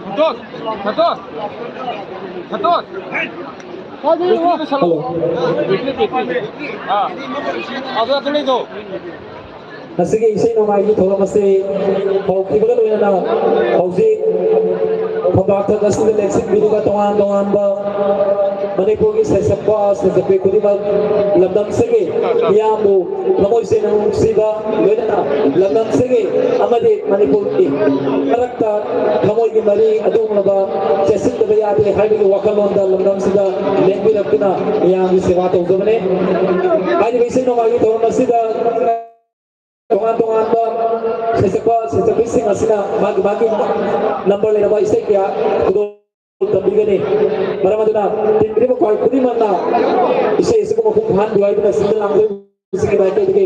Santos! Santos! Santos! ꯍꯜꯂꯣ꯫ ꯑꯥ꯫ ꯑꯗꯨ ꯑꯗꯨ ꯂꯩꯗꯣ꯫ ꯉꯁꯤꯒꯤ ꯏꯁꯩ ꯅꯣꯡꯃꯥꯏꯒꯤ ꯊꯧꯔꯝ ꯑꯁꯤ ꯍꯧꯈꯤꯕꯒ ꯂꯣꯏꯅꯅ ꯍꯧꯖꯤꯛ ꯐꯝꯕꯥꯛꯊꯛ ꯑꯁꯤꯗ ꯂꯦꯡꯁꯤꯟꯕꯤꯔꯤꯕ ꯇꯣꯉꯥꯟ ꯇꯣꯉꯥꯟꯕ ꯃꯅꯤꯄꯨꯔꯒꯤ ꯁꯩꯁꯛꯄ ꯁꯩꯁꯛꯄꯤ ꯈꯨꯗꯤꯡꯃꯛ ꯂꯝꯗꯝꯁꯤꯒꯤ ꯃꯤꯌꯥꯝꯕꯨ ꯊꯃꯣꯏ ꯁꯦꯡꯅ ꯅꯨꯡꯁꯤꯕ ꯂꯣꯏꯅꯅ ꯂꯝꯗꯝꯁꯤꯒꯤ ꯑꯃꯗꯤ ꯃꯅꯤꯄꯨꯔꯒꯤ ꯃꯔꯛꯇ ꯊꯃꯣꯏꯒꯤ ꯃꯔꯤ ꯑꯗꯨꯒꯨꯝꯂꯕ ꯆꯦꯠꯁꯤꯟꯗꯕ ꯌꯥꯗꯦ ꯍꯥꯏꯕꯒꯤ ꯋꯥꯈꯜꯂꯣꯟꯗ ꯂꯝꯗꯝꯁꯤꯗ ꯂꯦꯡꯕꯤꯔꯛꯇꯨꯅ ꯃꯤꯌꯥꯝꯒꯤ ꯁꯦꯕꯥ ꯇꯧꯖꯕꯅꯤ꯫ ꯍꯥꯏꯔꯤꯕ ꯏꯁꯩ ꯅꯣꯡꯃꯥꯏꯒꯤ ꯊꯧꯔꯝ ꯑꯁꯤꯗ ꯇꯣꯉꯥꯟ ꯇꯣꯉꯥꯟꯕ ꯁꯩꯁꯛꯄ ꯁꯩꯁꯛꯄꯤꯁꯤꯡ ꯑꯁꯤꯅ ꯃꯥꯒꯤ ꯃꯥꯒꯤ ꯅꯝꯕꯔ ꯂꯩꯔꯕ ꯏꯁꯩ ꯀꯌꯥ ꯈꯨꯗꯣꯜ ꯇꯝꯕꯤꯒꯅꯤ꯫ ꯃꯔꯝ ꯑꯗꯨꯅ ꯇꯤꯟꯕꯤꯔꯤꯕ ꯈ꯭ꯋꯥꯏ ꯈꯨꯗꯤꯡꯃꯛꯅ ꯏꯁꯩ ꯑꯁꯤꯕꯨ ꯃꯄꯨꯡ ꯐꯥꯍꯟꯕꯤꯌꯨ ꯍꯥꯏꯗꯨꯅ ꯁꯤꯟꯕ ꯂꯥꯡꯕꯁꯤꯡꯒꯤ ꯃꯥꯏꯀꯩꯗꯒꯤ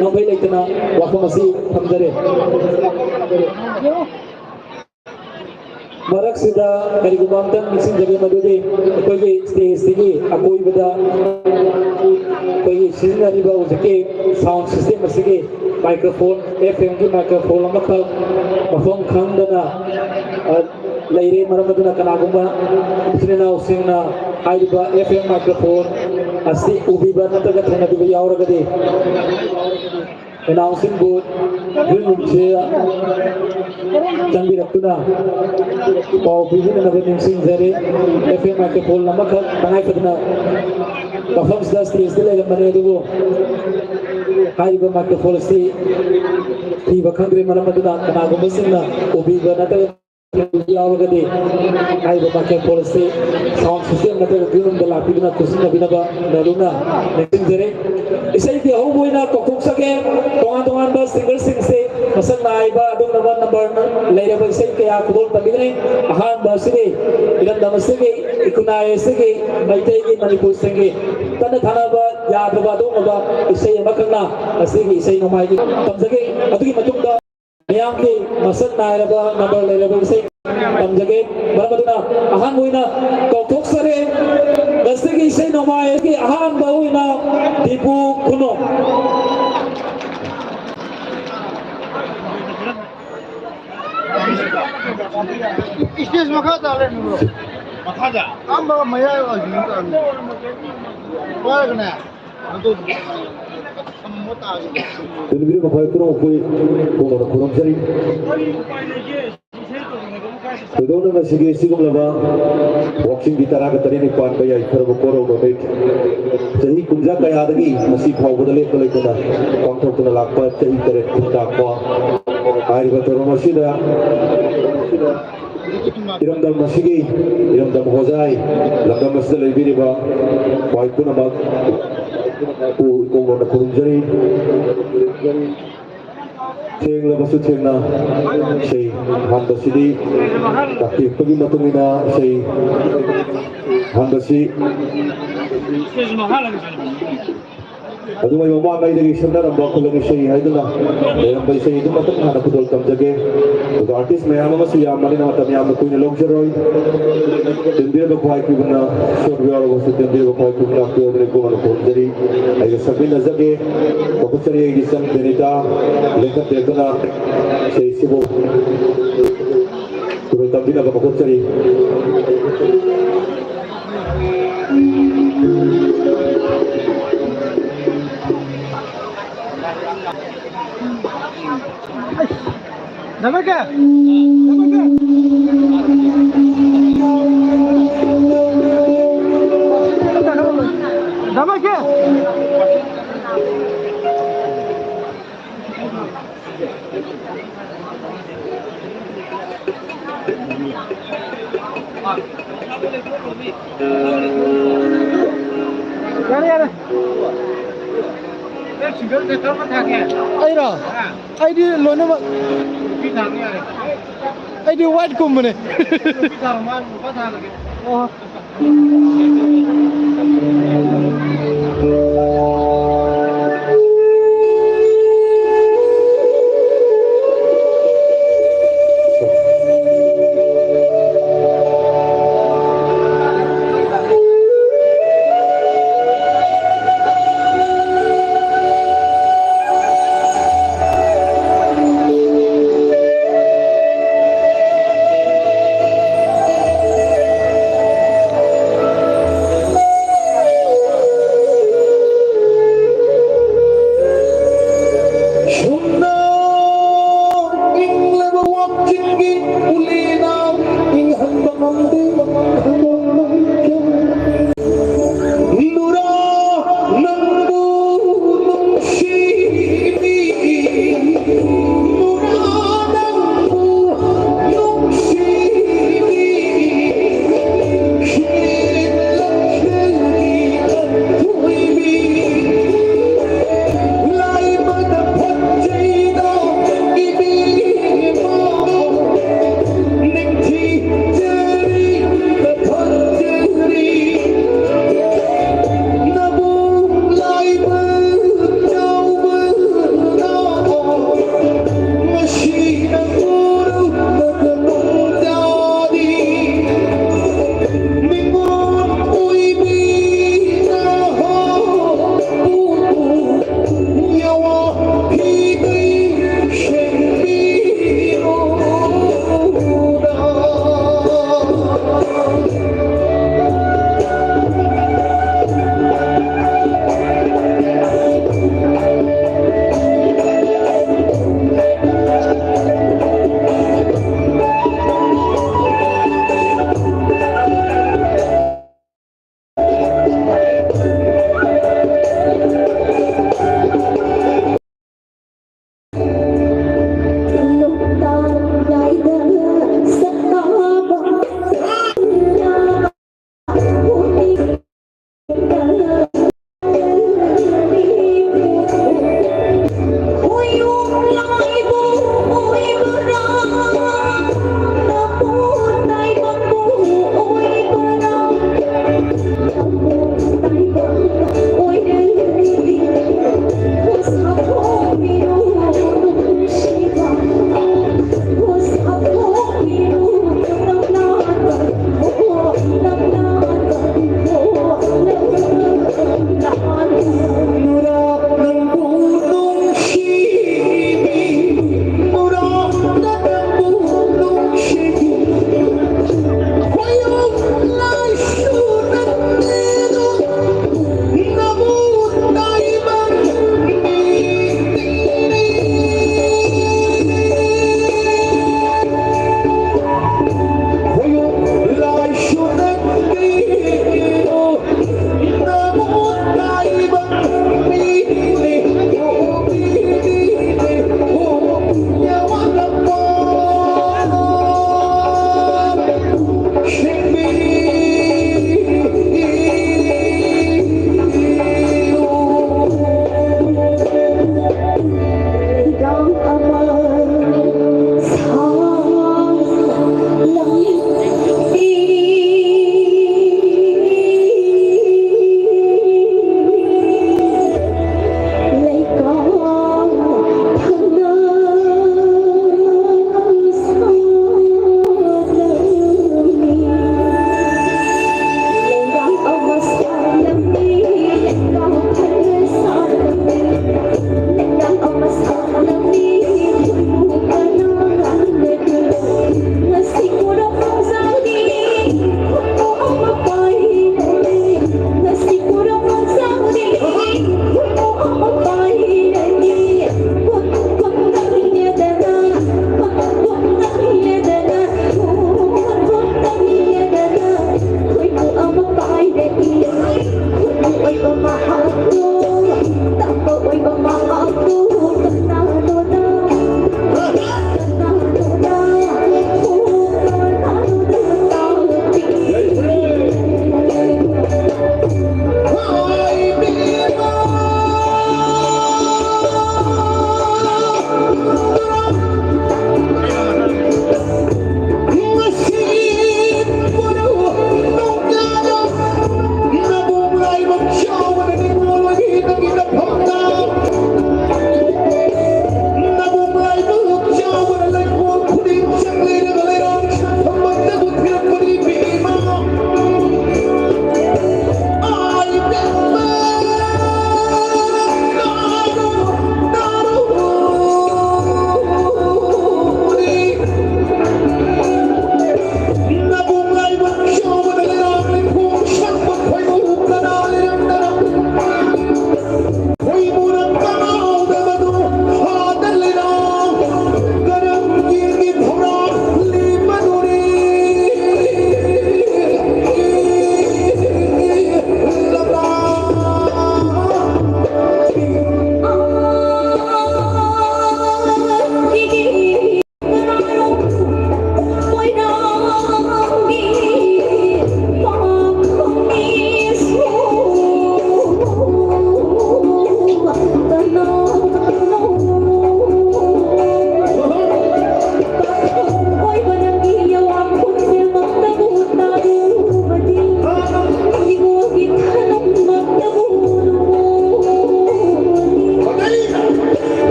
ꯉꯝꯈꯩ ꯂꯩꯇꯅ ꯋꯥꯐꯝ ꯑꯁꯤ ꯊꯝꯖꯔꯦ꯫ ꯃꯔꯛꯁꯤꯗ ꯀꯔꯤꯒꯨꯝꯕ ꯑꯝꯇꯪ ꯅꯤꯡꯁꯤꯡꯖꯒꯦ, ꯃꯗꯨꯗꯤ ꯑꯩꯈꯣꯏꯒꯤ ꯁ꯭ꯇꯦꯖꯁꯤꯒꯤ ꯑꯀꯣꯏꯕꯗ ꯑꯩꯈꯣꯏꯒꯤ ꯁꯤꯖꯤꯟꯅꯔꯤꯕ ꯍꯧꯖꯤꯛꯀꯤ ꯁꯥꯎꯟ ꯁꯤꯁꯇꯦꯝ ꯑꯁꯤꯒꯤ ꯃꯥꯏꯀ꯭ꯔꯣꯐꯣꯟ, ꯑꯦꯐ ꯑꯦꯝꯒꯤ ꯃꯥꯏꯀ꯭ꯔꯣꯐꯣꯟ ꯑꯃꯈꯛ ꯃꯐꯝ ꯈꯪꯗꯅ, ꯑ, ꯂꯩꯔꯦ꯫ ꯃꯔꯝ ꯑꯗꯨꯅ ꯀꯅꯥꯒꯨꯝꯕ ꯏꯆꯤꯟ ꯏꯅꯥꯎꯁꯤꯡꯅ ꯍꯥꯏꯔꯤꯕ F M microphone ꯑꯁꯤ ꯎꯕꯤꯕ ꯅꯠꯇ꯭ꯔꯒ ꯊꯦꯡꯅꯕꯤꯕ ꯌꯥꯎꯔꯒꯗꯤ, ꯑꯦꯅꯥꯎꯟꯁꯤꯡꯕꯨ ꯒ꯭ꯔꯤꯟ ꯔꯨꯝꯁꯦ ꯆꯪꯕꯤꯔꯛꯇꯨꯅ ꯄꯥꯎ ꯄꯤꯕꯤꯅꯅꯕ ꯅꯤꯡꯁꯤꯡꯖꯔꯤ꯫ F M microphone ꯑꯃꯈꯛ ꯇꯉꯥꯏ ꯐꯗꯅ ꯃꯐꯝꯁꯤꯗ ꯁ꯭ꯇꯦꯖꯇ ꯂꯩꯔꯝꯕꯅꯤ, ꯑꯗꯨꯕꯨ ꯍꯥꯏꯔꯤꯕ microphone ꯑꯁꯤ ꯊꯤꯕ ꯈꯪꯗ꯭ꯔꯦ꯫ ꯃꯔꯝ ꯑꯗꯨꯅ ꯀꯅꯥꯒꯨꯝꯕꯁꯤꯡꯅ ꯎꯕꯤꯕ ꯅꯠꯇ꯭ꯔꯒ ꯌꯥꯎꯔꯒꯗꯤ ꯍꯥꯏꯔꯤꯕ microphone ꯑꯁꯤ sound system ꯅꯠꯇ꯭ꯔꯒ green roomꯗ ꯂꯥꯛꯄꯤꯗꯨꯅ ꯈꯨꯠꯁꯤꯟꯅꯕꯤꯅꯕ ꯅꯧꯅ ꯅꯤꯡꯁꯤꯡꯖꯔꯤ꯫ ꯏꯁꯩꯒꯤ ꯑꯍꯧꯕ ꯑꯣꯏꯅ ꯀꯧꯊꯣꯛꯆꯒꯦ꯫ ꯇꯣꯉꯥꯟ ꯇꯣꯉꯥꯟꯕ singerꯁꯤꯡꯁꯦ ꯃꯁꯛ ꯅꯥꯏꯕ ꯑꯗꯨꯒꯨꯝꯂꯕ number ꯂꯩꯔꯕ ꯏꯁꯩ ꯀꯌꯥ ꯈꯨꯗꯣꯜ ꯇꯝꯕꯤꯒꯅꯤ꯫ ꯑꯍꯥꯟꯕ ꯑꯁꯤꯒꯤ ꯏꯔꯝꯗꯝ ꯑꯁꯤꯒꯤ, ꯏꯈꯨꯟꯅꯥꯏ ꯑꯁꯤꯒꯤ, ꯃꯩꯇꯩꯒꯤ, ꯃꯅꯤꯄꯨꯔꯁꯤꯡꯒꯤ ꯇꯠꯅ ꯊꯥꯅꯕ ꯌꯥꯗ꯭ꯔꯕ ꯑꯗꯨꯒꯨꯝꯂꯕ ꯏꯁꯩ ꯑꯃꯈꯛꯅ ꯉꯁꯤꯒꯤ ꯏꯁꯩ ꯅꯣꯡꯃꯥꯏꯒꯤ ꯇꯝꯖꯒꯦ꯫ ꯑꯗꯨꯒꯤ ꯃꯇꯨꯡꯗ ꯃꯤꯌꯥꯝꯒꯤ ꯃꯁꯛ ꯅꯥꯏꯔꯕ number ꯂꯩꯔꯕ ꯏꯁꯩ ꯇꯝꯖꯒꯦ꯫ ꯃꯔꯝ ꯑꯗꯨꯅ ꯑꯍꯥꯟꯕ ꯑꯣꯏꯅ ꯀꯧꯊꯣꯛꯆꯔꯦ ꯉꯁꯤꯒꯤ ꯏꯁꯩ ꯅꯣꯡꯃꯥꯏꯒꯤ ꯑꯍꯥꯟꯕ ꯑꯣꯏꯅ ꯗꯤꯄꯨ ꯈꯨꯅꯣ꯫ Stage ꯃꯈꯥ ꯇꯥꯔꯦ꯫ ꯃꯈꯥꯗ? ꯑꯥ ꯃꯌꯥꯏ ꯑꯣꯏꯁꯤꯅ ꯇꯥꯔꯦ꯫ ꯄꯥꯏꯔꯒꯅꯦ꯫ ꯇꯤꯟꯕꯤꯔꯤꯕ ꯃꯈꯣꯏ ꯄꯨꯝꯅꯃꯛꯄꯨ ꯄꯨꯛꯅꯤꯡ ꯈꯨꯔꯨꯝꯖꯔꯤ꯫ ꯊꯣꯏꯗꯣꯛꯅ ꯉꯁꯤꯒꯤ ꯑꯁꯤꯒꯨꯝꯂꯕ ꯋꯥꯛꯆꯤꯡꯒꯤ ꯇꯔꯥꯒ ꯇꯔꯦꯠꯅꯤ ꯄꯥꯟꯕ ꯌꯥꯏꯐꯔꯕ ꯀꯣꯔꯧ ꯅꯨꯃꯤꯠ, ꯆꯍꯤ ꯀꯨꯝꯖꯥ ꯀꯌꯥꯗꯒꯤ ꯉꯁꯤ ꯐꯥꯎꯕꯗ ꯂꯦꯞꯄ ꯂꯩꯇꯅ ꯄꯥꯡꯊꯣꯛꯇꯨꯅ ꯂꯥꯛꯄ ꯆꯍꯤ ꯇꯔꯦꯠ ꯈꯨꯟꯇꯥꯛꯄ ꯍꯥꯏꯔꯤꯕ ꯊꯧꯔꯝ ꯑꯁꯤꯗ ꯏꯔꯝꯗꯝ ꯑꯁꯤꯒꯤ ꯏꯔꯝꯗꯝ ꯍꯣꯖꯥꯏ ꯂꯝꯗꯝ ꯑꯁꯤꯗ ꯂꯩꯕꯤꯔꯤꯕ ꯈ꯭ꯋꯥꯏ ꯄꯨꯝꯅꯃꯛ ꯄꯨ ꯏꯀꯣꯡꯂꯣꯟꯅ ꯈꯨꯔꯨꯝꯖꯔꯤ꯫ ꯊꯦꯡꯂꯕꯁꯨ ꯊꯦꯡꯅ ꯏꯁꯩ ꯍꯥꯟꯕꯁꯤꯗꯤ ꯇꯥꯛꯄꯤꯔꯛꯄꯒꯤ ꯃꯇꯨꯡ ꯏꯟꯅ ꯏꯁꯩ ꯍꯥꯟꯕꯁꯤ ꯑꯗꯨꯒ ꯃꯃꯥꯡꯉꯩꯗꯒꯤ ꯁꯛꯅꯔꯝꯕ ꯈꯨꯂꯪ ꯏꯁꯩ ꯍꯥꯏꯗꯨꯅ ꯂꯩꯔꯝꯕ ꯏꯁꯩ ꯑꯗꯨ ꯃꯇꯝ ꯍꯥꯟꯅ ꯈꯨꯗꯣꯜ ꯇꯝꯖꯒꯦ꯫ ꯑꯗꯨꯒ artist ꯃꯌꯥꯝ ꯑꯃꯁꯨ ꯌꯥꯝꯕꯅꯤꯅ ꯃꯇꯝ ꯌꯥꯝꯅ ꯀꯨꯏꯅ ꯂꯧꯖꯔꯣꯏ꯫ ꯇꯤꯟꯕꯤꯔꯕ ꯈ꯭ꯋꯥꯏ ꯀꯨꯏꯕꯅ ꯁꯣꯠ ꯌꯥꯎꯔꯕꯁꯨ ꯇꯤꯟꯕꯤꯔꯕ ꯈ꯭ꯋꯥꯏ ꯀꯨꯏꯕꯅ ꯀꯨꯏꯕꯅ ꯈꯨꯔꯨꯝꯖꯔꯤ꯫ ꯑꯩꯒ ꯁꯛꯃꯤꯟꯅꯖꯒꯦ꯫ ꯀꯧꯈꯠꯆꯔꯤ ꯑꯩꯒꯤ ꯏꯆꯟ ꯕꯦꯅꯤꯇꯥ ꯂꯦꯡꯈꯠꯄꯤꯔꯛꯇꯨꯅ ꯏꯁꯩꯁꯤꯕꯨ ꯈꯨꯗꯣꯜ ꯇꯝꯕꯤꯅꯕ ꯀꯧꯊꯣꯛꯆꯔꯤ꯫ ꯗꯃꯛꯀꯦ! ꯗꯃꯛꯀꯦ! ꯗꯃꯛꯀꯦ! ꯌꯥꯔꯦ, ꯌꯥꯔꯦ꯫ ꯅꯪ ꯁꯤꯡꯒꯜ ꯆꯠꯊꯕ ꯊꯥꯒꯦ? ꯑꯩꯔꯣ? ꯑꯥ꯫ ꯑꯩꯗꯤ ꯂꯣꯏꯅꯃꯛ꯫ ꯅꯨꯄꯤ ꯊꯥꯒꯦ ꯌꯥꯔꯦ꯫ ꯑꯩꯗꯤ ꯋꯥꯏꯠꯀꯨꯝꯕꯅꯦ꯫ ꯅꯨꯄꯤ ꯊꯥꯔꯣ, ꯃꯥ ꯅꯨꯄꯥ ꯊꯥꯍꯜꯂꯒꯦ꯫ ꯑꯣ꯫ ꯂꯩꯔꯥꯡ ꯑꯃ ꯁꯥꯠꯂꯝꯃꯤ꯫ ꯂꯩꯀꯥ ꯊꯪꯅ ꯁꯥꯠꯂꯝꯃꯤ꯫ ꯂꯩꯔꯥꯡ ꯑꯃ ꯁꯥꯠꯂꯝꯃꯤ꯫ ꯂꯩꯀꯥ ꯊꯪꯅ ꯁꯥꯠꯂꯝꯃꯤ꯫ ꯂꯩꯔꯥꯡ ꯑꯃ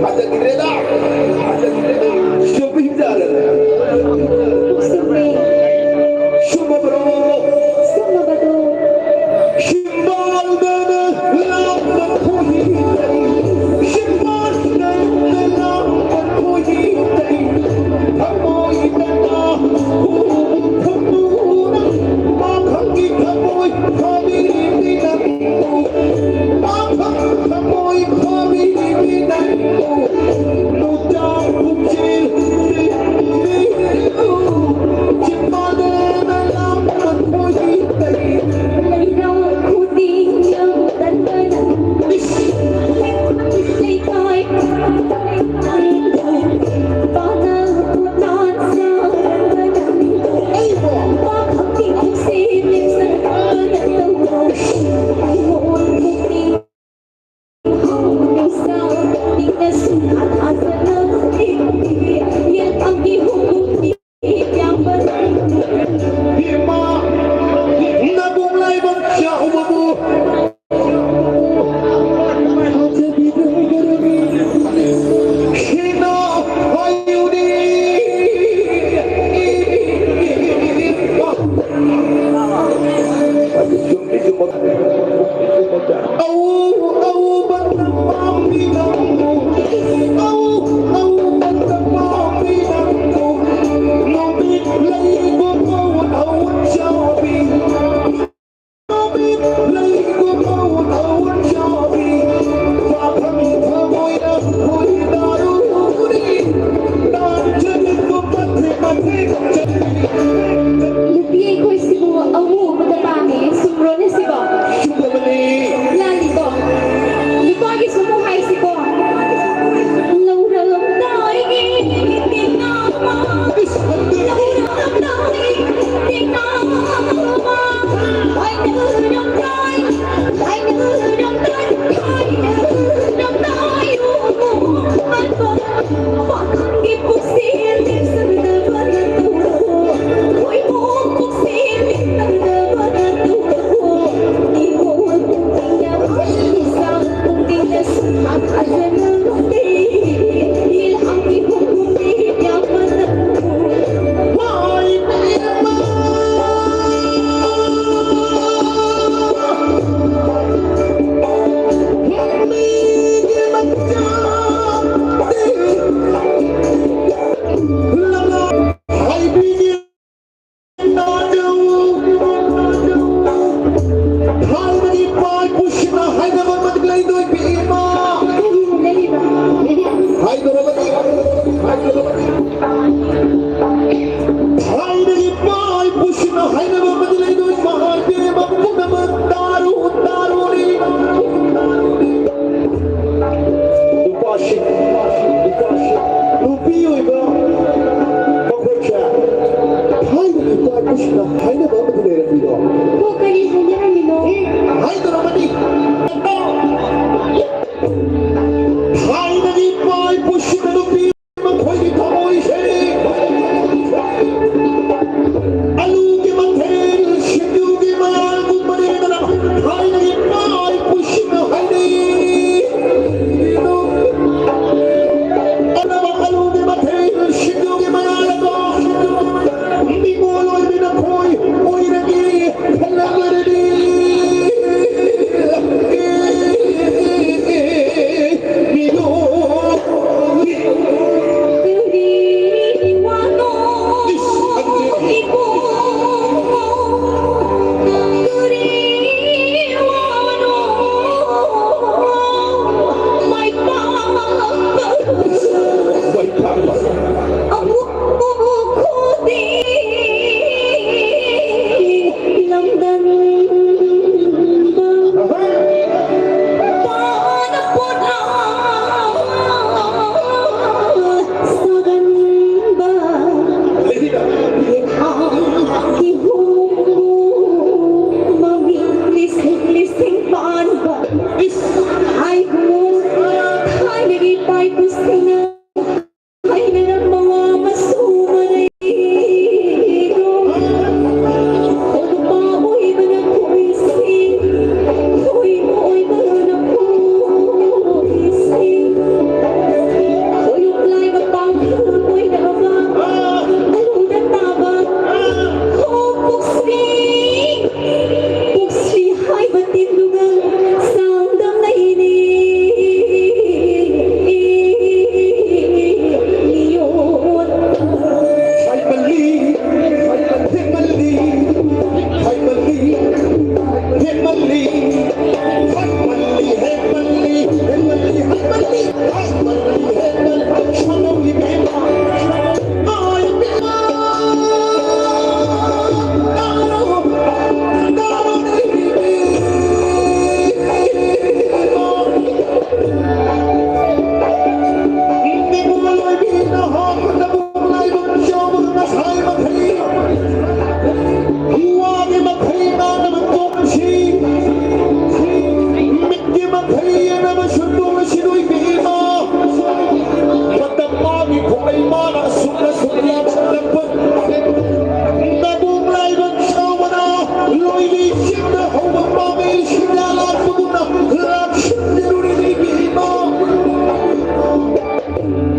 ꯍꯟꯖꯤꯟꯈ꯭ꯔꯦꯗ꯫ ꯍꯟꯖꯤꯟꯈ꯭ꯔꯦꯗ꯫ ꯆꯨꯝꯃꯤ ꯍꯤꯡꯖꯥꯔꯦ꯫ ꯆꯨꯝꯃꯦ꯫ ꯆꯨꯝꯃꯕ꯭ꯔꯣ? ꯆꯨꯝꯃꯕꯗꯣ꯫ ꯆꯤꯝꯕꯥꯜꯗꯅ ꯂꯥꯝꯕ ꯈꯣꯏꯍꯤ ꯂꯩ꯫ ꯆꯤꯝꯕꯥꯜꯗꯅ ꯂꯥꯝꯕ ꯈꯣꯏꯍꯤ ꯂꯩ꯫ ꯊꯃꯣꯏꯗꯅ ꯍꯨꯕ ꯊꯝꯗꯨꯅ ꯃꯥꯐꯝꯒꯤ ꯊꯃꯣꯏ ꯐꯥꯕꯤꯔꯤꯕꯤ ꯅꯪꯕꯨ꯫ ꯃꯥꯐꯝ ꯊꯃꯣꯏ ꯐꯥꯕꯤꯔꯤꯕꯤ ꯅꯪꯕꯨ꯫ ꯅꯨꯡꯗꯥꯡ ꯄꯨꯡꯁꯤꯜ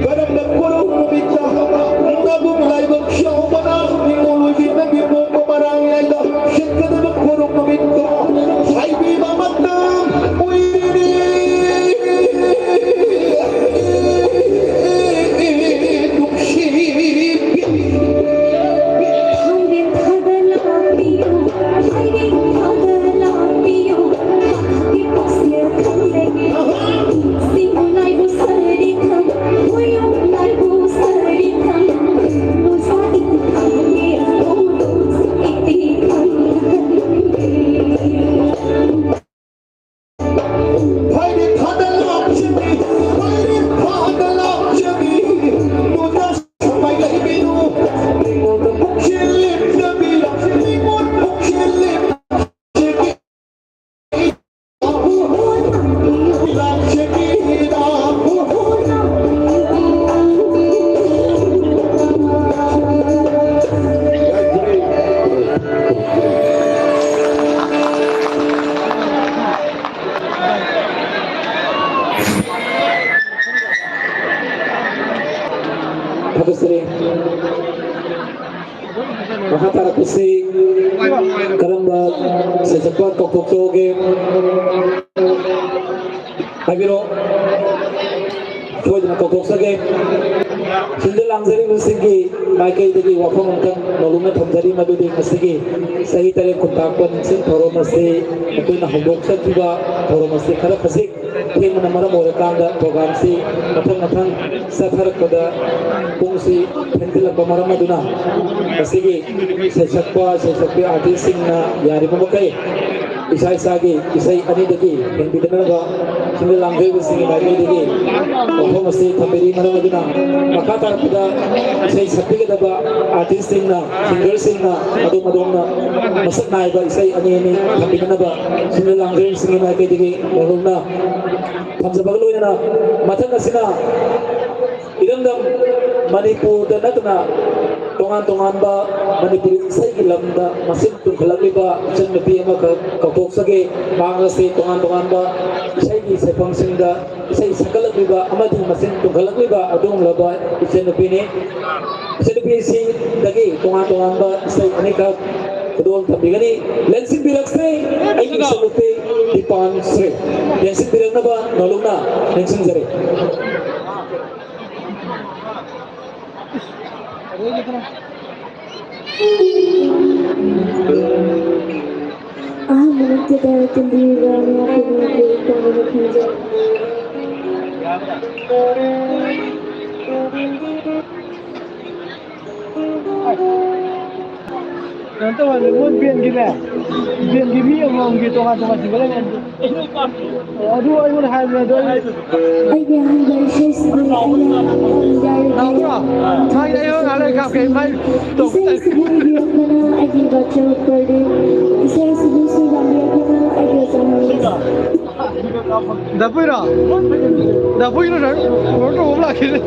ꯀꯔꯝꯕ ꯀꯣꯔꯧ ꯅꯨꯃꯤꯠꯇ ꯅꯕꯨꯡ ꯂꯥꯏꯕꯛ ꯆꯥꯎꯕꯅ ꯅꯤꯡꯉꯣꯜ ꯑꯣꯏꯕꯤ ꯅꯪꯒꯤ ꯄꯣꯛꯄ ꯃꯔꯥꯡ ꯌꯥꯏꯗ ꯆꯠꯀꯗꯕ ꯀꯣꯔꯧ ꯅꯨꯃꯤꯠꯇꯣ ꯍꯥꯏꯕꯤꯕ ꯃꯇꯝ ꯑꯣꯏꯔꯦ꯫ ꯅꯨꯡꯁꯤꯕꯤ꯫ ꯊꯥꯒꯠꯆꯔꯤ꯫ ꯃꯈꯥ ꯇꯥꯔꯛꯄꯁꯤ ꯀꯔꯝꯕ ꯁꯩꯁꯛꯄ ꯀꯧꯊꯣꯛꯆꯧꯒꯦ? ꯍꯥꯏꯕꯤꯔꯣ꯫ ꯁꯣꯏꯗꯅ ꯀꯧꯊꯣꯛꯆꯒꯦ꯫ ꯁꯤꯗ ꯂꯥꯡꯖꯔꯤꯕꯁꯤꯡꯒꯤ ꯃꯥꯏꯀꯩꯗꯒꯤ ꯋꯥꯐꯝ ꯑꯃꯇꯪ ꯅꯧꯂꯨꯛꯅ ꯊꯝꯖꯔꯤ, ꯃꯗꯨꯗꯤ ꯉꯁꯤꯒꯤ ꯆꯍꯤ ꯇꯔꯦꯠ ꯈꯨꯟꯇꯥꯛꯄ ꯅꯤꯡꯁꯤꯡ ꯊꯧꯔꯝ ꯑꯁꯤ ꯑꯩꯈꯣꯏꯅ ꯍꯧꯗꯣꯛꯆꯈꯤꯕ ꯊꯧꯔꯝ ꯑꯁꯤ ꯈꯔ ꯈꯖꯤꯛ ꯊꯦꯡꯕꯅ ꯃꯔꯝ ꯑꯣꯏꯔꯀꯥꯟꯗ ꯄ꯭ꯔꯣꯒ꯭ꯔꯥꯝꯁꯤ ꯃꯊꯪ ꯃꯊꯪ ꯆꯠꯊꯔꯛꯄꯗ ꯄꯨꯡꯁꯤ ꯊꯦꯡꯖꯤꯜꯂꯛꯄ ꯃꯔꯝ ꯑꯗꯨꯅ ꯉꯁꯤꯒꯤ ꯁꯩꯁꯛꯄ ꯁꯩꯁꯛꯄꯤ ꯑꯥꯔꯇꯤꯁꯁꯤꯡꯅ ꯌꯥꯔꯤꯕ ꯃꯈꯩ ꯏꯁꯥ ꯏꯁꯥꯒꯤ ꯏꯁꯩ ꯑꯅꯤꯗꯒꯤ ꯍꯦꯟꯕꯤꯗꯅꯕ ꯁꯤꯗ ꯂꯥꯡꯖꯔꯤꯕꯁꯤꯡꯒꯤ ꯃꯥꯏꯀꯩꯗꯒꯤ ꯋꯥꯐꯝ ꯑꯁꯤ ꯊꯝꯕꯤꯔꯤ꯫ ꯃꯔꯝ ꯑꯗꯨꯅ ꯃꯈꯥ ꯇꯥꯔꯛꯄꯗ ꯏꯁꯩ ꯁꯛꯄꯤꯒꯗꯕ ꯑꯥꯔꯇꯤꯁꯁꯤꯡꯅ, ꯁꯤꯡꯒꯔꯁꯤꯡꯅ ꯑꯗꯣꯝ ꯑꯗꯣꯝꯅ ꯃꯁꯛ ꯅꯥꯏꯕ ꯏꯁꯩ ꯑꯅꯤ ꯑꯅꯤ ꯊꯝꯕꯤꯅꯅꯕ ꯁꯤꯗ ꯂꯥꯡꯖꯔꯤꯕꯁꯤꯡꯒꯤ ꯃꯥꯏꯀꯩꯗꯒꯤ ꯅꯧꯍꯧꯅ ꯊꯝꯖꯕꯒ ꯂꯣꯏꯅꯅ ꯃꯊꯪ ꯑꯁꯤꯅ ꯏꯔꯝꯗꯝ ꯃꯅꯤꯄꯨꯔꯗ ꯅꯠꯇꯅ ꯇꯣꯉꯥꯟ ꯇꯣꯉꯥꯟꯕ ꯃꯅꯤꯄꯨꯔꯤ ꯏꯁꯩꯒꯤ ꯂꯝꯗ ꯃꯁꯤꯡ ꯇꯨꯝꯈꯠꯂꯛꯂꯤꯕ ꯏꯆꯟꯅꯨꯄꯤ ꯑꯃꯈꯛ ꯀꯧꯊꯣꯛꯆꯒꯦ꯫ ꯃꯍꯥꯛ ꯑꯁꯤ ꯇꯣꯉꯥꯟ ꯇꯣꯉꯥꯟꯕ ꯏꯁꯩꯒꯤ ꯁꯩꯐꯝꯁꯤꯡꯗ ꯏꯁꯩ ꯁꯛꯀꯠꯂꯛꯂꯤꯕ ꯑꯃꯗꯤ ꯃꯁꯤꯡ ꯇꯨꯝꯈꯠꯂꯛꯂꯤꯕ ꯑꯗꯨꯒꯨꯝꯂꯕ ꯏꯆꯟꯅꯨꯄꯤꯅꯤ꯫ ꯏꯆꯟꯅꯨꯄꯤꯁꯤꯡꯗꯒꯤ ꯇꯣꯉꯥꯟ ꯇꯣꯉꯥꯟꯕ ꯏꯁꯩ ꯑꯅꯤꯈꯛ ꯈꯨꯗꯣꯜ ꯇꯝꯕꯤꯒꯅꯤ꯫ ꯂꯦꯡꯁꯤꯟꯕꯤꯔꯛꯁꯦ ꯑꯩꯒꯤ ꯏꯆꯟꯅꯨꯄꯤ ꯗꯤꯄꯥꯟ ꯁ꯭ꯔꯤ꯫ ꯂꯦꯡꯁꯤꯟꯕꯤꯔꯛꯅꯕ ꯅꯧꯍꯧꯅ ꯅꯤꯡꯁꯤꯡꯖꯔꯤ꯫ ꯑꯍꯥꯟꯕ ꯅꯠꯇꯦꯗ ꯇꯨꯝꯕꯤꯕ ꯃꯤꯌꯥꯝ ꯈꯨꯗꯤꯡꯃꯛꯀꯤ ꯇꯣꯡꯕꯗ ꯈꯪꯖꯩ꯫ ꯀꯩꯅꯣ ꯇꯧꯍꯜꯂꯦ, ꯃꯣꯏ ꯕꯦꯟꯒꯤꯅꯦ, ꯕꯦꯟꯒꯤ ꯃꯤ ꯑꯃꯃꯝꯒꯤ ꯇꯣꯉꯥꯟ ꯇꯣꯉꯥꯟ ꯁꯤꯡꯒꯜ ꯑꯃꯃꯝ꯫ ꯑꯗꯨ ꯑꯩꯉꯣꯟꯗ ꯍꯥꯏꯕꯅꯦ, ꯑꯗꯣ ꯑꯩ ꯑꯩꯒꯤ ꯑꯍꯥꯟꯕ ꯏꯁꯩꯁꯤꯗꯤ ꯑꯩꯅ ꯌꯥꯔꯤꯕ ꯇꯥꯕ꯭ꯔꯣ? ꯃꯥꯒꯤ ꯑꯩꯉꯣꯟꯗ ꯉꯥꯏꯍꯥꯛ ꯂꯩ ꯀꯥꯞꯀꯦ, ꯃꯥꯏ ꯇꯧꯕ ꯇꯥꯏ꯫ ꯏꯁꯩꯁꯤꯕꯨ ꯏꯕꯤꯔꯛꯄꯅ ꯑꯩꯒꯤ ꯕꯥꯆꯧ ꯄ꯭ꯔꯗꯤꯞ꯫ ꯏꯁꯩꯁꯤꯕꯨ ꯁꯨꯔ ꯂꯥꯡꯕꯤꯔꯛꯄꯅ ꯑꯩꯒꯤ ꯑꯣꯖꯥ ꯃꯍꯦꯁ꯫ ꯗꯥꯄꯨꯏꯔꯣ? ꯗꯥꯄꯨꯏꯅ ꯅꯪ ꯀꯩꯅꯣ ꯇꯧꯕ ꯑꯃ ꯂꯥꯛꯈꯤꯅꯦ꯫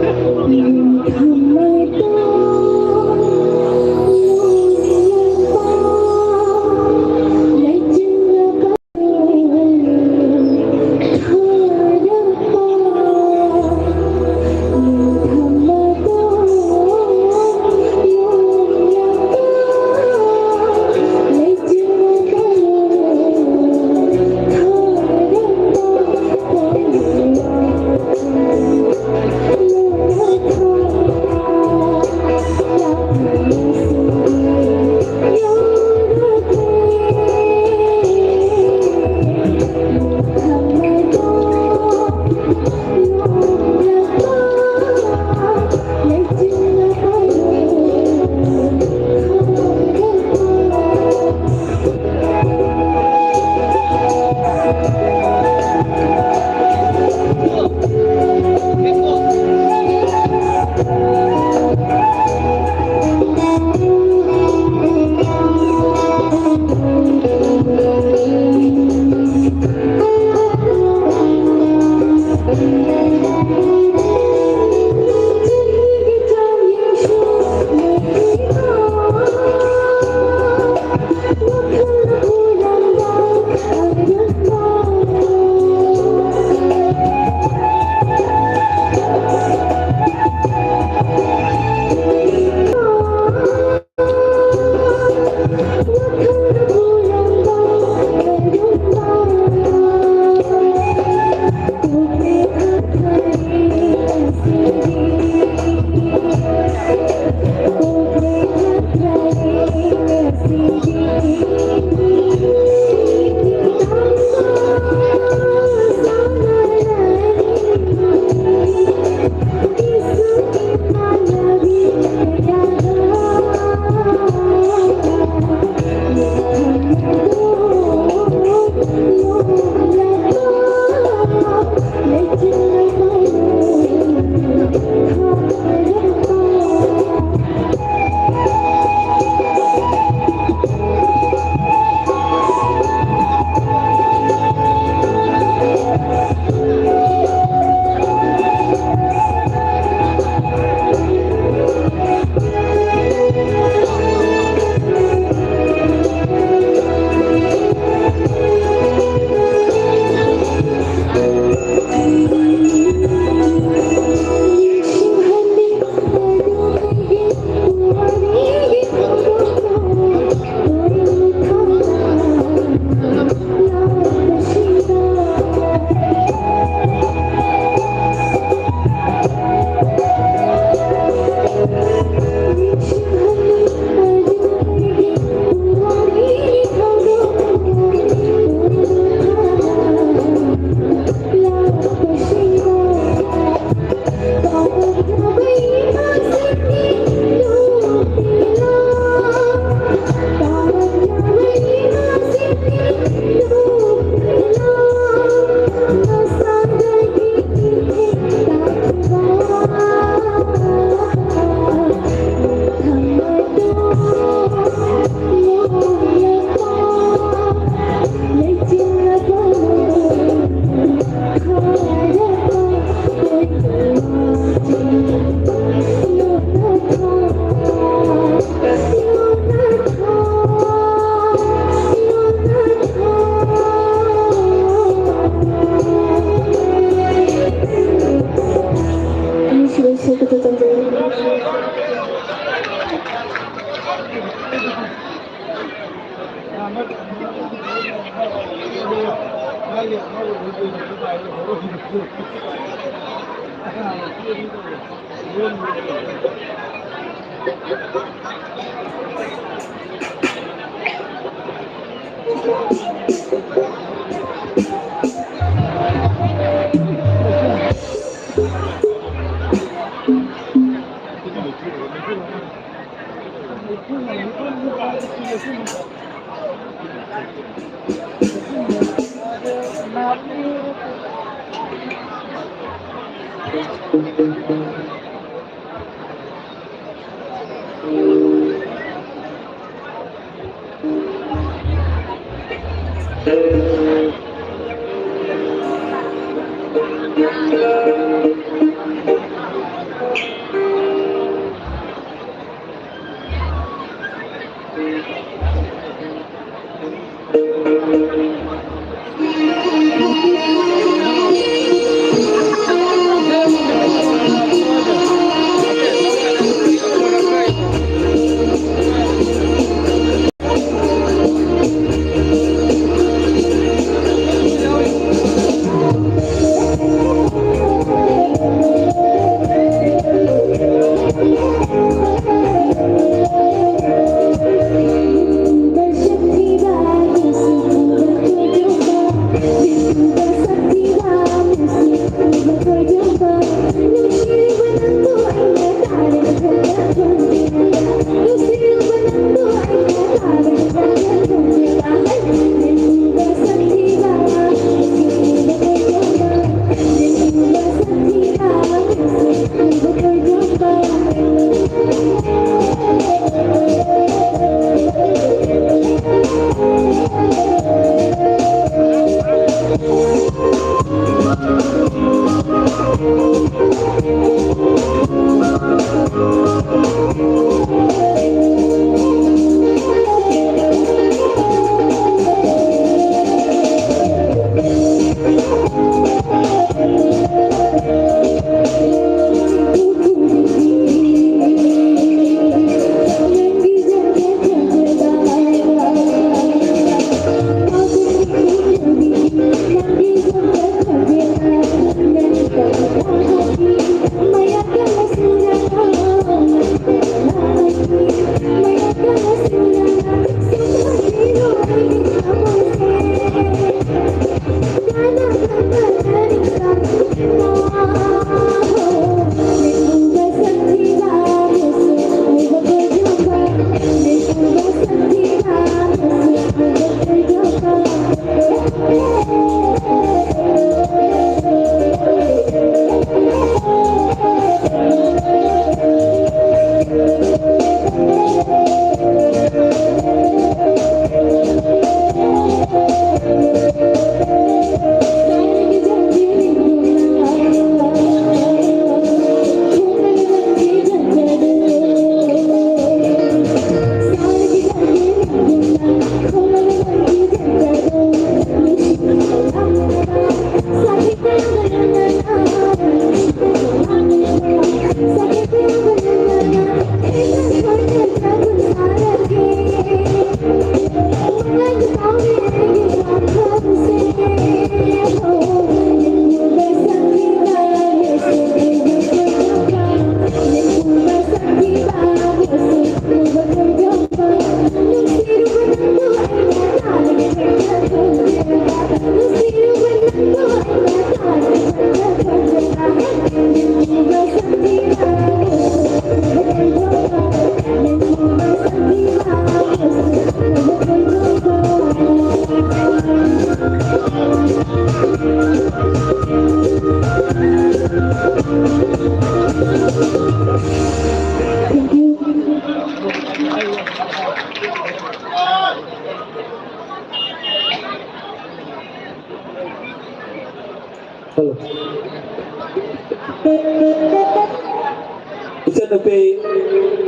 ꯏꯆꯟꯅꯨꯄꯤ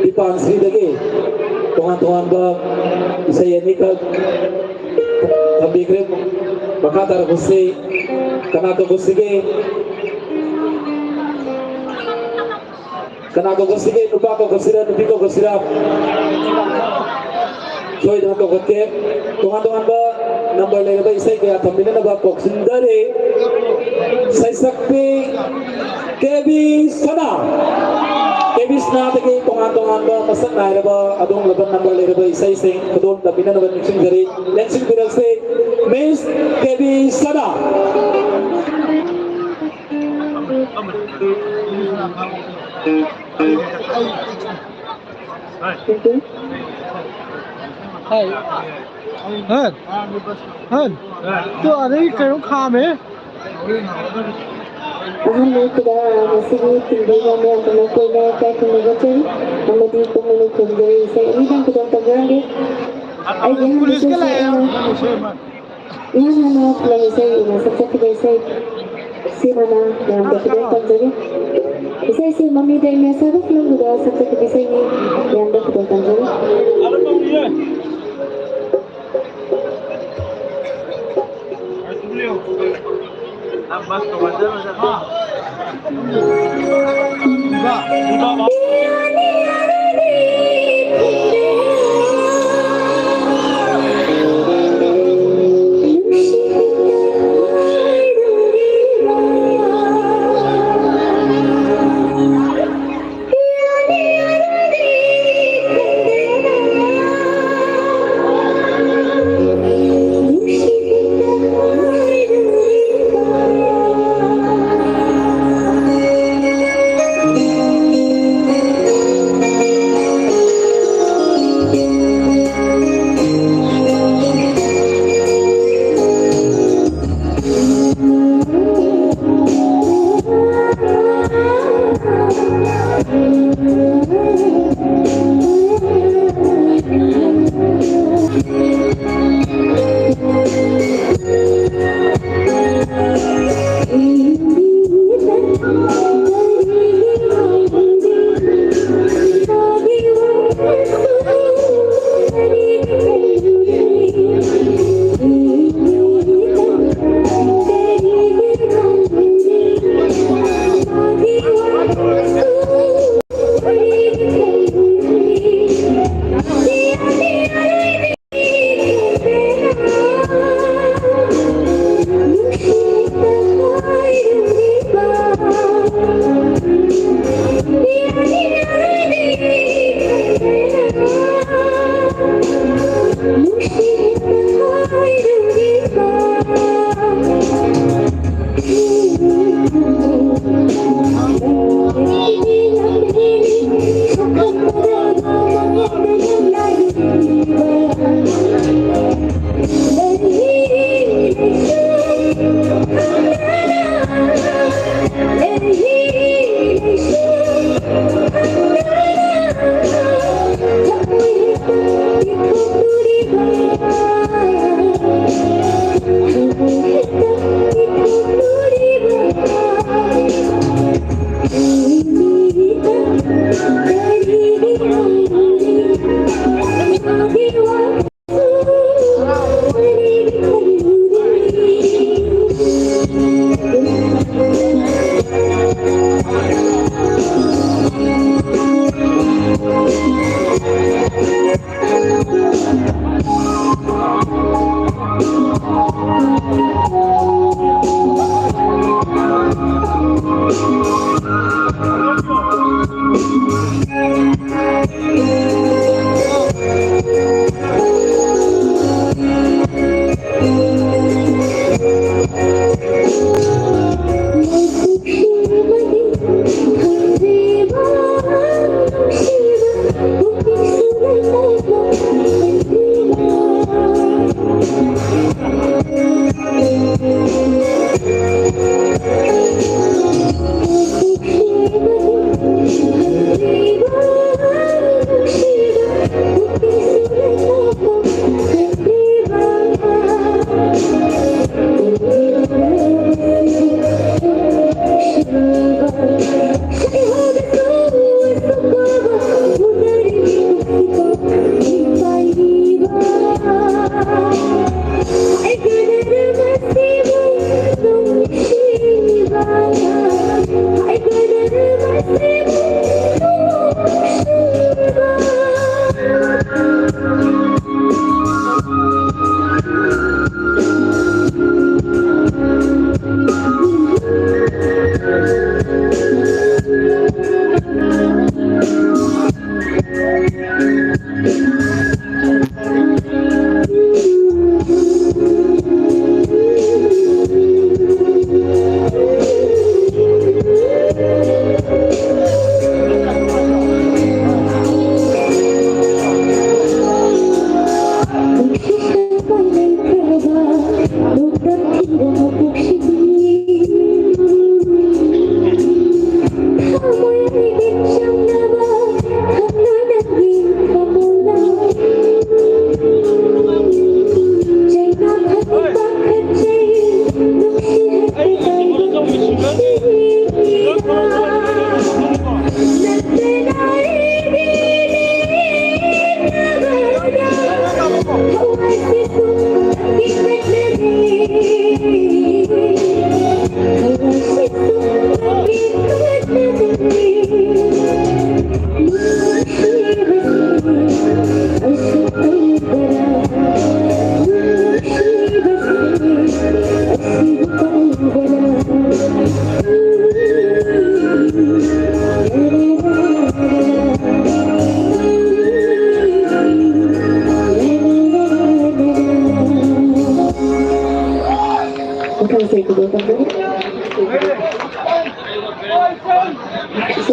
ꯗꯤꯄꯥꯟꯁ꯭ꯔꯤꯗꯒꯤ ꯇꯣꯉꯥꯟ ꯇꯣꯉꯥꯟꯕ ꯏꯁꯩ ꯑꯅꯤꯈꯛ ꯊꯝꯕꯤꯈ꯭ꯔꯦ꯫ ꯃꯈꯥ ꯇꯥꯔꯛꯄꯁꯤ ꯀꯅꯥ ꯀꯧꯁꯤꯒꯦ? ꯀꯅꯥ ꯀꯧꯒꯠꯁꯤꯒꯦ? ꯅꯨꯄꯥ ꯀꯧꯒꯠꯁꯤꯔꯥ, ꯅꯨꯄꯤ ꯀꯧꯒꯠꯁꯤꯔꯥ? ꯁꯣꯏꯗꯅ ꯀꯧꯒꯠꯀꯦ꯫ ꯇꯣꯉꯥꯟ ꯇꯣꯉꯥꯟꯕ ꯅꯝꯕꯔ ꯂꯩꯔꯕ ꯏꯁꯩ ꯀꯌꯥ ꯊꯝꯕꯤꯅꯅꯕ ꯀꯧꯁꯤꯟꯖꯔꯤ꯫ ꯁꯩꯁꯛꯄꯤ ꯀꯦ ꯕꯤ ꯁꯅꯥ꯫ ꯀꯦ ꯕꯤ ꯁꯅꯥꯗꯒꯤ ꯇꯣꯉꯥꯟ ꯇꯣꯉꯥꯟꯕ ꯃꯁꯛ ꯅꯥꯏꯔꯕ ꯑꯗꯣꯝꯂꯕ ꯅꯝꯕꯔ ꯂꯩꯔꯕ ꯏꯁꯩꯁꯤꯡ ꯈꯨꯗꯣꯜ ꯇꯝꯕꯤꯅꯅꯕ ꯅꯤꯡꯁꯤꯡꯖꯔꯤ꯫ ꯂꯦꯡꯁꯤꯟꯕꯤꯔꯛꯁꯤ, ꯃꯤꯁ ꯀꯦ ꯕꯤ ꯁꯅꯥ꯫ ꯍꯟ, ꯍꯟ, ꯇꯨ ꯑꯗꯩ ꯀꯩꯅꯣꯝ ꯈꯥꯝꯃꯦ꯫ ꯑꯍꯥꯟꯕ ꯃꯛꯇꯗ ꯉꯁꯤꯒꯤ ꯇꯤꯝꯗꯒꯤ ꯃꯌꯥꯝ ꯄꯨꯝꯅꯃꯛꯄꯨ ꯑꯩꯅ ꯏꯀꯥꯏ ꯈꯨꯝꯅꯕ ꯆꯦꯜꯂꯤ ꯑꯃꯗꯤ ꯄꯨꯛꯅꯤꯡ ꯈꯨꯝꯖꯔꯤ꯫ ꯏꯁꯩ ꯑꯅꯤꯗꯪ ꯈꯨꯗꯣꯜ ꯇꯝꯖꯔꯝꯒꯦ꯫ ꯑꯩꯒꯤ ꯑꯍꯥꯟꯕ ꯏꯁꯩꯁꯦ ꯑꯩꯅ ꯏꯍꯥꯟ ꯍꯥꯟꯅ ꯐꯤꯂꯝ ꯏꯁꯩ ꯑꯣꯏꯅ ꯁꯛꯆꯈꯤꯕ ꯏꯁꯩ ꯁꯤ ꯍꯥꯟꯅ ꯃꯌꯥꯝꯗ ꯈꯨꯗꯣꯜ ꯇꯝꯖꯒꯦ꯫ ꯏꯁꯩꯁꯤ ꯃꯃꯤ ꯗꯦꯡꯅ ꯁꯥꯕ ꯐꯤꯂꯝꯗꯨꯗ ꯁꯛꯆꯈꯤꯕ ꯏꯁꯩꯅꯤ꯫ ꯃꯌꯥꯝꯗ ꯈꯨꯗꯣꯜ ꯇꯝꯖꯒꯦ꯫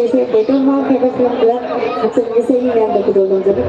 ꯁꯦ ꯕꯦꯇꯣꯟ ꯃꯥꯡꯈ꯭ꯔꯕ ꯐꯤꯂꯝꯗꯨꯗ ꯁꯛꯆꯟ ꯏꯁꯩꯒꯤ ꯃꯌꯥꯝꯗ ꯈꯨꯗꯣꯜ ꯇꯧꯖꯔꯤ꯫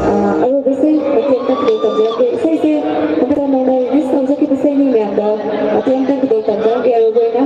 ꯑꯥ, ꯑꯔꯣꯏꯕꯁꯦ ꯃꯇꯦꯛ ꯑꯃ ꯈꯨꯗꯣꯜ ꯇꯝꯖꯔꯛꯀꯦ꯫ ꯏꯁꯩꯁꯦ ꯍꯟꯗꯛ ꯅꯧꯅ release ꯇꯧꯖꯈꯤꯕ ꯏꯁꯩꯅꯤ ꯃꯌꯥꯝꯗ ꯃꯇꯦꯛ ꯑꯃꯇꯪ ꯈꯨꯗꯣꯜ ꯇꯝꯖꯔꯛꯀꯦ ꯑꯔꯣꯏꯕ ꯑꯣꯏꯅ꯫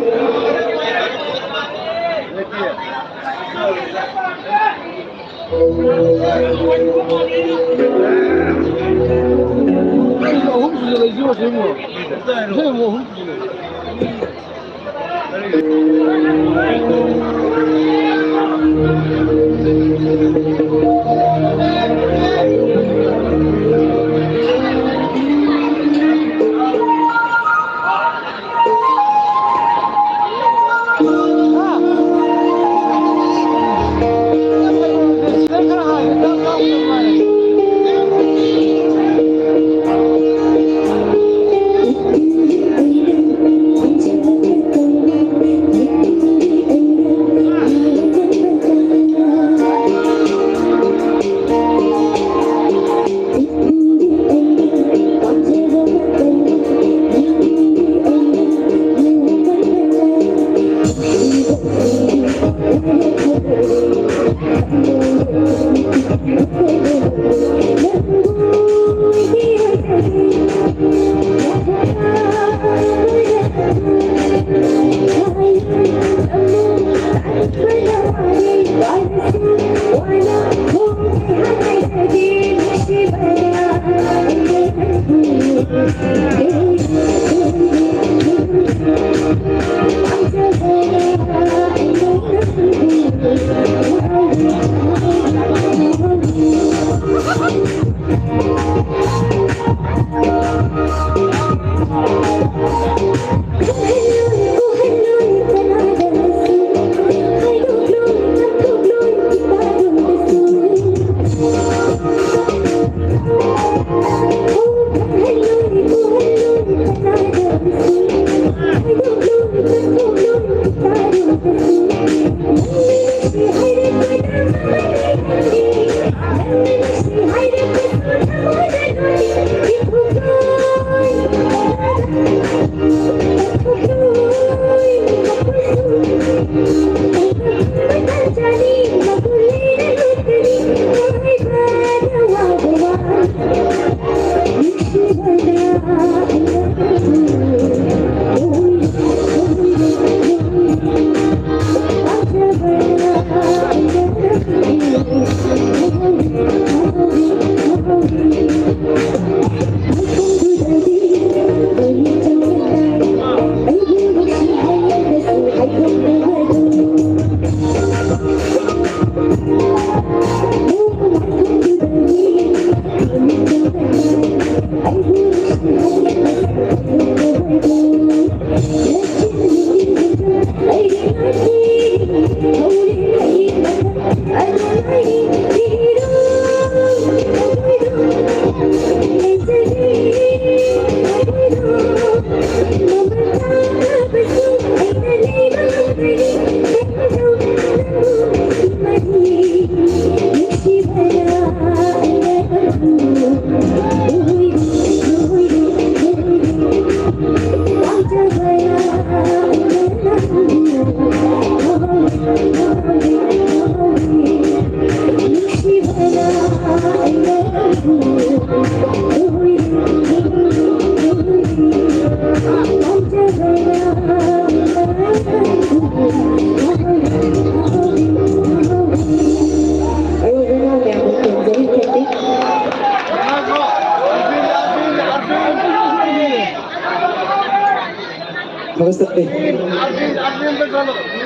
ꯊꯥꯒꯠꯆꯔꯤ꯫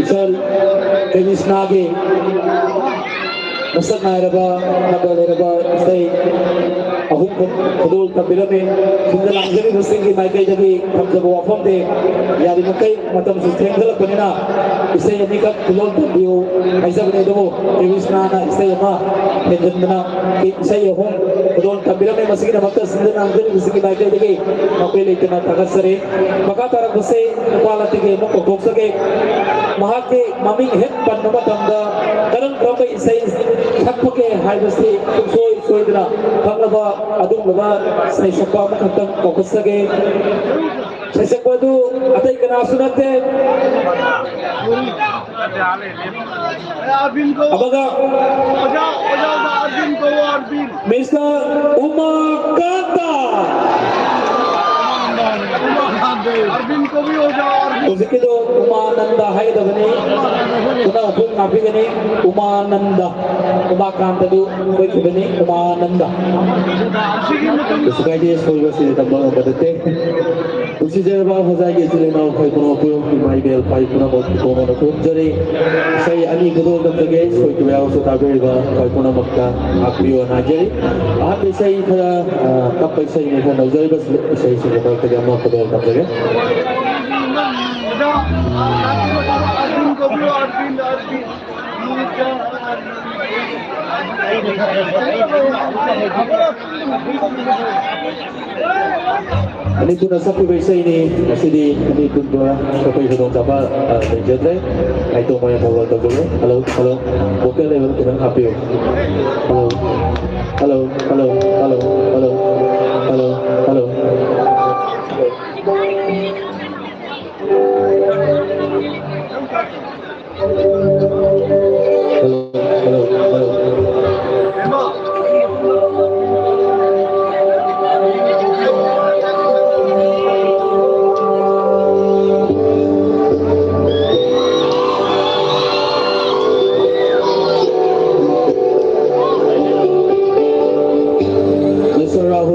ꯏꯆꯜ ꯀ꯭ꯔꯤꯁꯅꯥꯒꯤ ꯃꯁꯛ ꯅꯥꯏꯔꯕ ꯅꯝꯕꯔ ꯂꯩꯔꯕ ꯏꯁꯩ ꯑꯍꯨꯝ ꯈꯨꯗꯣꯜ ꯇꯝꯕꯤꯔꯝꯃꯤ꯫ ꯁꯤꯗ ꯂꯥꯡꯖꯔꯤꯕꯁꯤꯡꯒꯤ ꯃꯥꯏꯀꯩꯗꯒꯤ ꯊꯝꯖꯕ ꯋꯥꯐꯝꯗꯤ, ꯌꯥꯔꯤꯃꯈꯩ ꯃꯇꯝꯁꯨ ꯊꯦꯡꯖꯜꯂꯛꯄꯅꯤꯅ ꯏꯁꯩ ꯑꯅꯤꯈꯛ ꯈꯨꯗꯣꯜ ꯇꯝꯕꯤꯌꯨ ꯍꯥꯏꯖꯕꯅꯤ꯫ ꯑꯗꯨꯕꯨ ꯀ꯭ꯔꯤꯁꯅꯥꯅ ꯏꯁꯩ ꯑꯃ ꯍꯦꯟꯖꯟꯗꯅ ꯏꯁꯩ ꯑꯍꯨꯝ ꯈꯨꯗꯣꯜ ꯇꯝꯕꯤꯔꯝꯃꯤ꯫ ꯃꯁꯤꯒꯤꯗꯃꯛꯇ ꯁꯤꯗ ꯂꯥꯡꯖꯔꯤꯕꯁꯤꯡꯒꯤ ꯃꯥꯏꯀꯩꯗꯒꯤ ꯃꯈꯣꯏ ꯂꯩꯇꯅ ꯊꯥꯒꯠꯆꯔꯤ꯫ ꯃꯈꯥ ꯇꯥꯔꯛꯄꯁꯤ ꯅꯨꯄꯥ ꯂꯥꯇꯤꯒꯤ ꯑꯃꯨꯛ ꯀꯧꯊꯣꯛꯆꯒꯦ꯫ ꯃꯍꯥꯛꯀꯤ ꯃꯃꯤꯡ ꯍꯦꯛ ꯄꯟꯕ ꯃꯇꯝꯗ ꯀꯔꯝ ꯀꯔꯝꯕ ꯏꯁꯩ ꯁꯛꯄꯒꯦ ꯍꯥꯏꯕꯁꯤ ꯁꯨꯡꯁꯣꯏ ꯁꯣꯏꯗꯅ ꯈꯪꯂꯕ ꯑꯗꯨꯒꯨꯝꯂꯕ ꯏꯁꯩ ꯁꯛꯄ ꯑꯃꯈꯛꯇꯪ ꯀꯧꯈꯠꯆꯒꯦ꯫ ꯏꯁꯩ ꯁꯛꯄ ꯑꯗꯨ ꯑꯇꯩ ꯀꯅꯥꯁꯨ ꯅꯠꯇꯦ꯫ ꯑꯔꯕꯤꯟ ꯀꯧ꯫ ꯑꯃꯒ꯫ ꯑꯣꯖꯥ, ꯑꯣꯖꯥ, ꯑꯣꯖꯥ, ꯑꯔꯕꯤꯟ ꯀꯧ, ꯑꯔꯕꯤꯟ꯫ ꯃꯤꯁꯇꯔ ꯎꯃꯥꯀꯥꯟꯇ꯫ ꯑꯔꯕꯤꯟ ꯀꯧꯕꯤ ꯑꯣꯖꯥ, ꯑꯔꯕꯤꯟ꯫ ꯍꯧꯖꯤꯛꯀꯤꯗꯣ ꯎꯃꯥꯅꯟꯗ ꯍꯥꯏꯒꯗꯕꯅꯤ꯫ ꯄꯨꯝꯅꯃꯛꯄꯨ ꯉꯥꯛꯄꯤꯒꯅꯤ꯫ ꯎꯃꯥꯅꯟꯗ꯫ ꯎꯃꯥꯀꯥꯟꯇꯗꯨ ꯁꯣꯏꯈꯤꯕꯅꯤ꯫ ꯎꯃꯥꯅꯟꯗ꯫ ꯀꯩꯁꯨ ꯀꯥꯏꯗꯦ, ꯁꯣꯏꯕꯁꯤꯗꯤ ꯇꯝꯕ ꯉꯝꯕ ꯅꯠꯇꯦ꯫ ꯅꯨꯡꯁꯤꯖꯔꯕ ꯍꯣꯖꯥꯏꯒꯤ ꯏꯆꯤꯜ ꯏꯅꯥꯎ ꯑꯩꯈꯣꯏ ꯄꯨꯝꯅꯃꯛꯄꯨ ꯏꯃꯥ ꯏꯕꯦꯜ ꯏꯄꯥ ꯄꯨꯝꯅꯃꯛ ꯇꯣꯉꯥꯟꯅ ꯈꯨꯔꯨꯝꯖꯔꯤ꯫ ꯏꯁꯩ ꯑꯅꯤ ꯈꯨꯗꯣꯜ ꯇꯝꯖꯒꯦ, ꯁꯣꯏꯈꯤꯕ ꯌꯥꯎꯔꯁꯨ ꯇꯥꯕꯤꯔꯤꯕ ꯑꯩꯈꯣꯏ ꯄꯨꯝꯅꯃꯛꯇ ꯉꯥꯛꯄꯤꯌꯣꯅ ꯍꯥꯏꯖꯔꯤ꯫ ꯑꯍꯥꯟꯕ ꯏꯁꯩ ꯈꯔ, ꯑ, ꯇꯞꯄ ꯏꯁꯩꯅꯤ ꯈꯔ ꯅꯧꯖꯔꯤꯕ ꯏꯁꯩꯁꯤꯡꯒꯤ ꯃꯔꯛꯇꯒꯤ ꯑꯃ ꯈꯨꯗꯣꯜ ꯇꯝꯖꯒꯦ꯫ ꯑꯅꯤ ꯄꯨꯟꯅ ꯁꯛꯈꯤꯕ ꯏꯁꯩꯅꯤ꯫ ꯉꯁꯤꯗꯤ ꯑꯅꯤ ꯄꯨꯟꯕ ꯁꯛꯄꯒꯤ ꯈꯨꯗꯣꯡꯆꯥꯕ, ꯑ, ꯂꯩꯖꯗ꯭ꯔꯦ꯫ ꯉꯥꯏꯇꯣꯡ ꯑꯣꯏꯅ ꯊꯧꯒꯜ ꯇꯧꯖꯒꯦ꯫ Hello, hello. ꯚꯣꯀꯦꯜ ꯂꯦꯚꯦꯜ ꯈꯤꯇꯪ ꯍꯥꯞꯄꯤꯌꯨ꯫ Hello, hello, hello. Hello, hello, hello. Mister Rahul.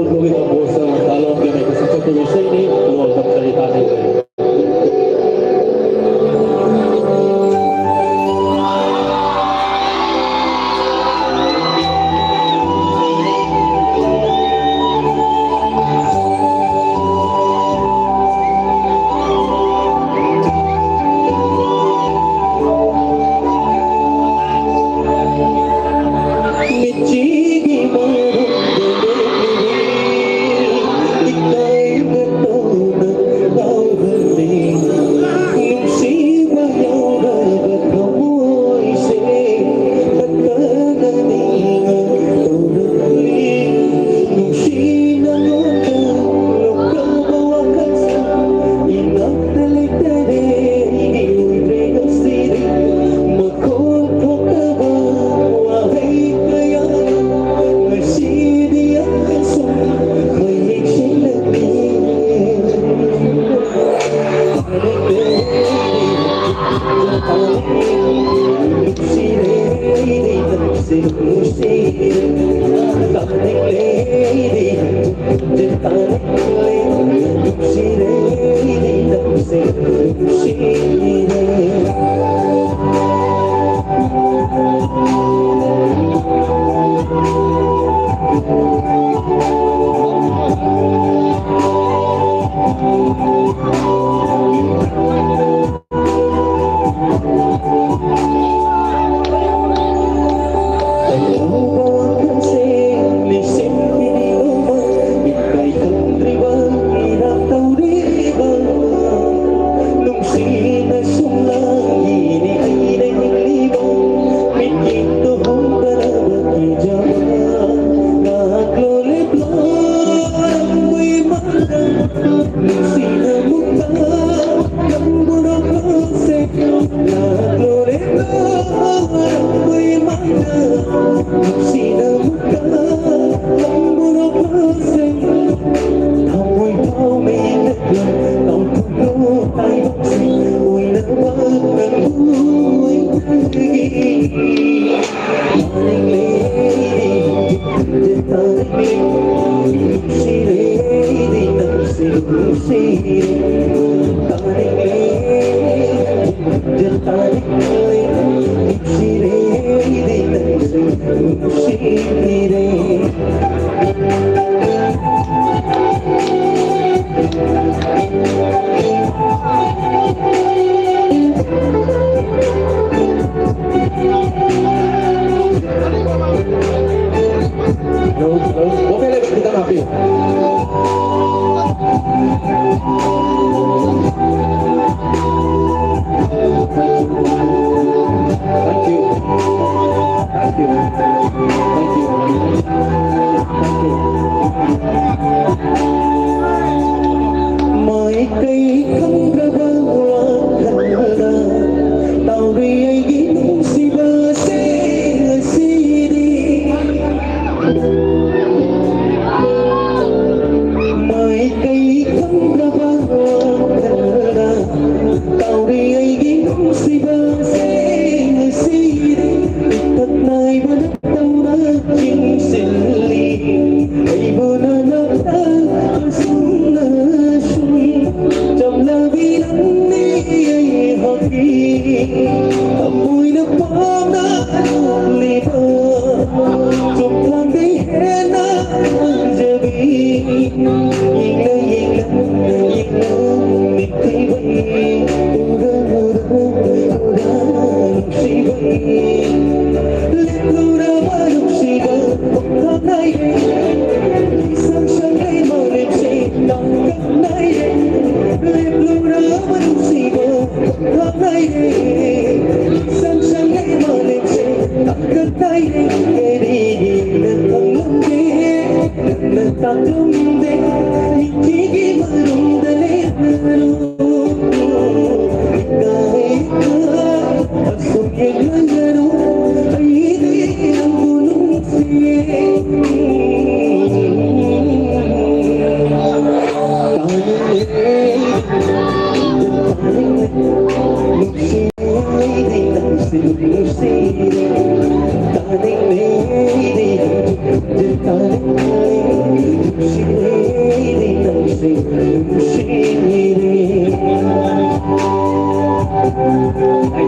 Thank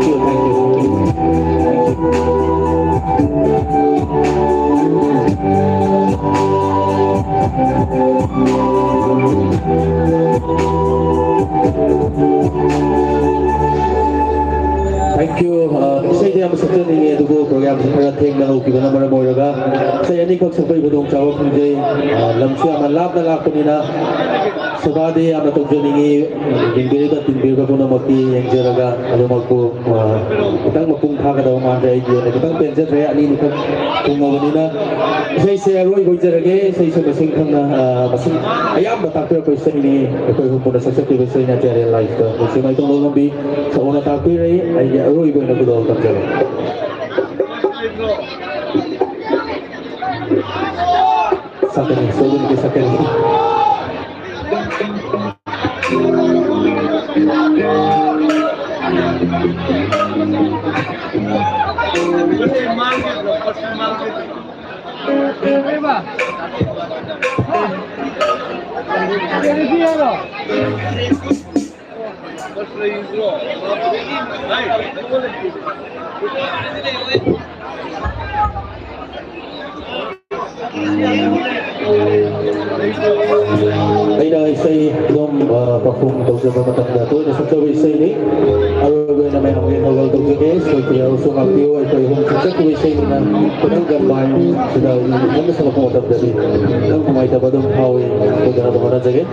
you, thank you. Thank you. ꯑ, ꯏꯁꯩꯗꯤ ꯌꯥꯝ ꯁꯛꯆꯅꯤꯡꯉꯤ, ꯑꯗꯨꯕꯨ ꯄ꯭ꯔꯣꯒ꯭ꯔꯥꯝꯁꯤ ꯈꯔ ꯊꯦꯡꯅ ꯍꯧꯈꯤꯕꯅ ꯃꯔꯝ ꯑꯣꯏꯔꯒ ꯏꯁꯩ ꯑꯅꯤꯈꯛ ꯁꯛꯄꯒꯤ ꯈꯨꯗꯣꯡꯆꯥꯕ ꯐꯪꯖꯩ꯫ ꯑ, ꯂꯝꯁꯨ ꯌꯥꯝꯅ ꯂꯥꯞꯅ ꯂꯥꯛꯄꯅꯤꯅ ꯁꯦꯕꯥꯗꯤ ꯌꯥꯝꯅ ꯇꯧꯖꯅꯤꯡꯉꯤ꯫ ꯌꯦꯡꯕꯤꯔꯤꯕ ꯇꯤꯟꯕꯤꯔꯤꯕ ꯄꯨꯝꯅꯃꯛꯀꯤ ꯌꯦꯡꯖꯔꯒ ꯑꯗꯨꯃꯛꯄꯨ, ꯑ, ꯈꯤꯇꯪ ꯃꯄꯨꯡ ꯐꯥꯒꯗꯕ ꯃꯥꯟꯗ꯭ꯔꯦ꯫ ꯑꯩꯒꯤ ꯑꯣꯏꯅ ꯈꯤꯇꯪ ꯄꯦꯟꯖꯗ꯭ꯔꯦ, ꯑꯅꯤꯅꯤꯈꯛ ꯊꯨꯡꯉꯕꯅꯤꯅ꯫ ꯏꯁꯩꯁꯦ ꯑꯔꯣꯏꯕ ꯑꯣꯏꯖꯔꯒꯦ꯫ ꯏꯁꯩꯁꯦ ꯃꯁꯤꯡ ꯈꯪꯅ, ꯑ, ꯃꯁꯤꯡ ꯑꯌꯥꯝꯕ ꯇꯥꯛꯄꯤꯔꯛꯄ ꯏꯁꯩꯅꯤ꯫ ꯑꯩꯈꯣꯏ ꯑꯍꯨꯝ ꯄꯨꯟꯅ ꯁꯛꯆꯈꯤꯕ ꯏꯁꯩ ꯅꯥꯆꯥꯔꯦꯜ ꯂꯥꯏꯐꯇ ꯅꯨꯡꯁꯤ ꯃꯥꯏꯊꯣꯡ ꯂꯣꯂꯝꯕꯤ ꯁꯛꯑꯣꯅ ꯇꯥꯛꯄꯤꯔꯦ꯫ ꯑꯩꯒꯤ ꯑꯔꯣꯏꯕ ꯑꯣꯏꯅ ꯈꯨꯗꯣꯜ ꯇꯝꯖꯔꯦ꯫ ꯁꯛꯀꯅꯤ, ꯁꯣꯏꯗꯅ ꯁꯛꯀꯅꯤ꯫ ꯑꯩꯅ ꯏꯁꯩ ꯑꯗꯨꯝ, ꯑ, perform ꯇꯧꯖꯕ ꯃꯇꯝꯗ ꯇꯣꯏꯅ ꯁꯛꯆꯕ ꯏꯁꯩꯅꯤ꯫ ꯑꯔꯣꯏꯕ ꯑꯣꯏꯅ ꯃꯌꯥꯝꯒꯤ ꯊꯧꯒꯜ ꯇꯧꯖꯒꯦ꯫ ꯁꯣꯏꯈꯤꯕ ꯌꯥꯎꯔꯁꯨ ꯉꯥꯛꯄꯤꯌꯨ꯫ ꯑꯩꯈꯣꯏ ꯑꯍꯨꯝ ꯁꯛꯆꯈꯤꯕ ꯏꯁꯩꯅꯤꯅ ꯈꯤꯇꯪ ꯒꯟꯕꯥꯏꯟ ꯁꯤꯗ ꯏꯊꯟꯗ ꯁꯛꯂꯛꯄ ꯃꯇꯝꯗꯗꯤ ꯈꯤꯇꯪ ꯅꯨꯡꯉꯥꯏꯇꯕ ꯑꯗꯨꯝ ꯐꯥꯎꯏ꯫ ꯁꯣꯏꯗꯅꯕ ꯍꯣꯠꯅꯖꯒꯦ꯫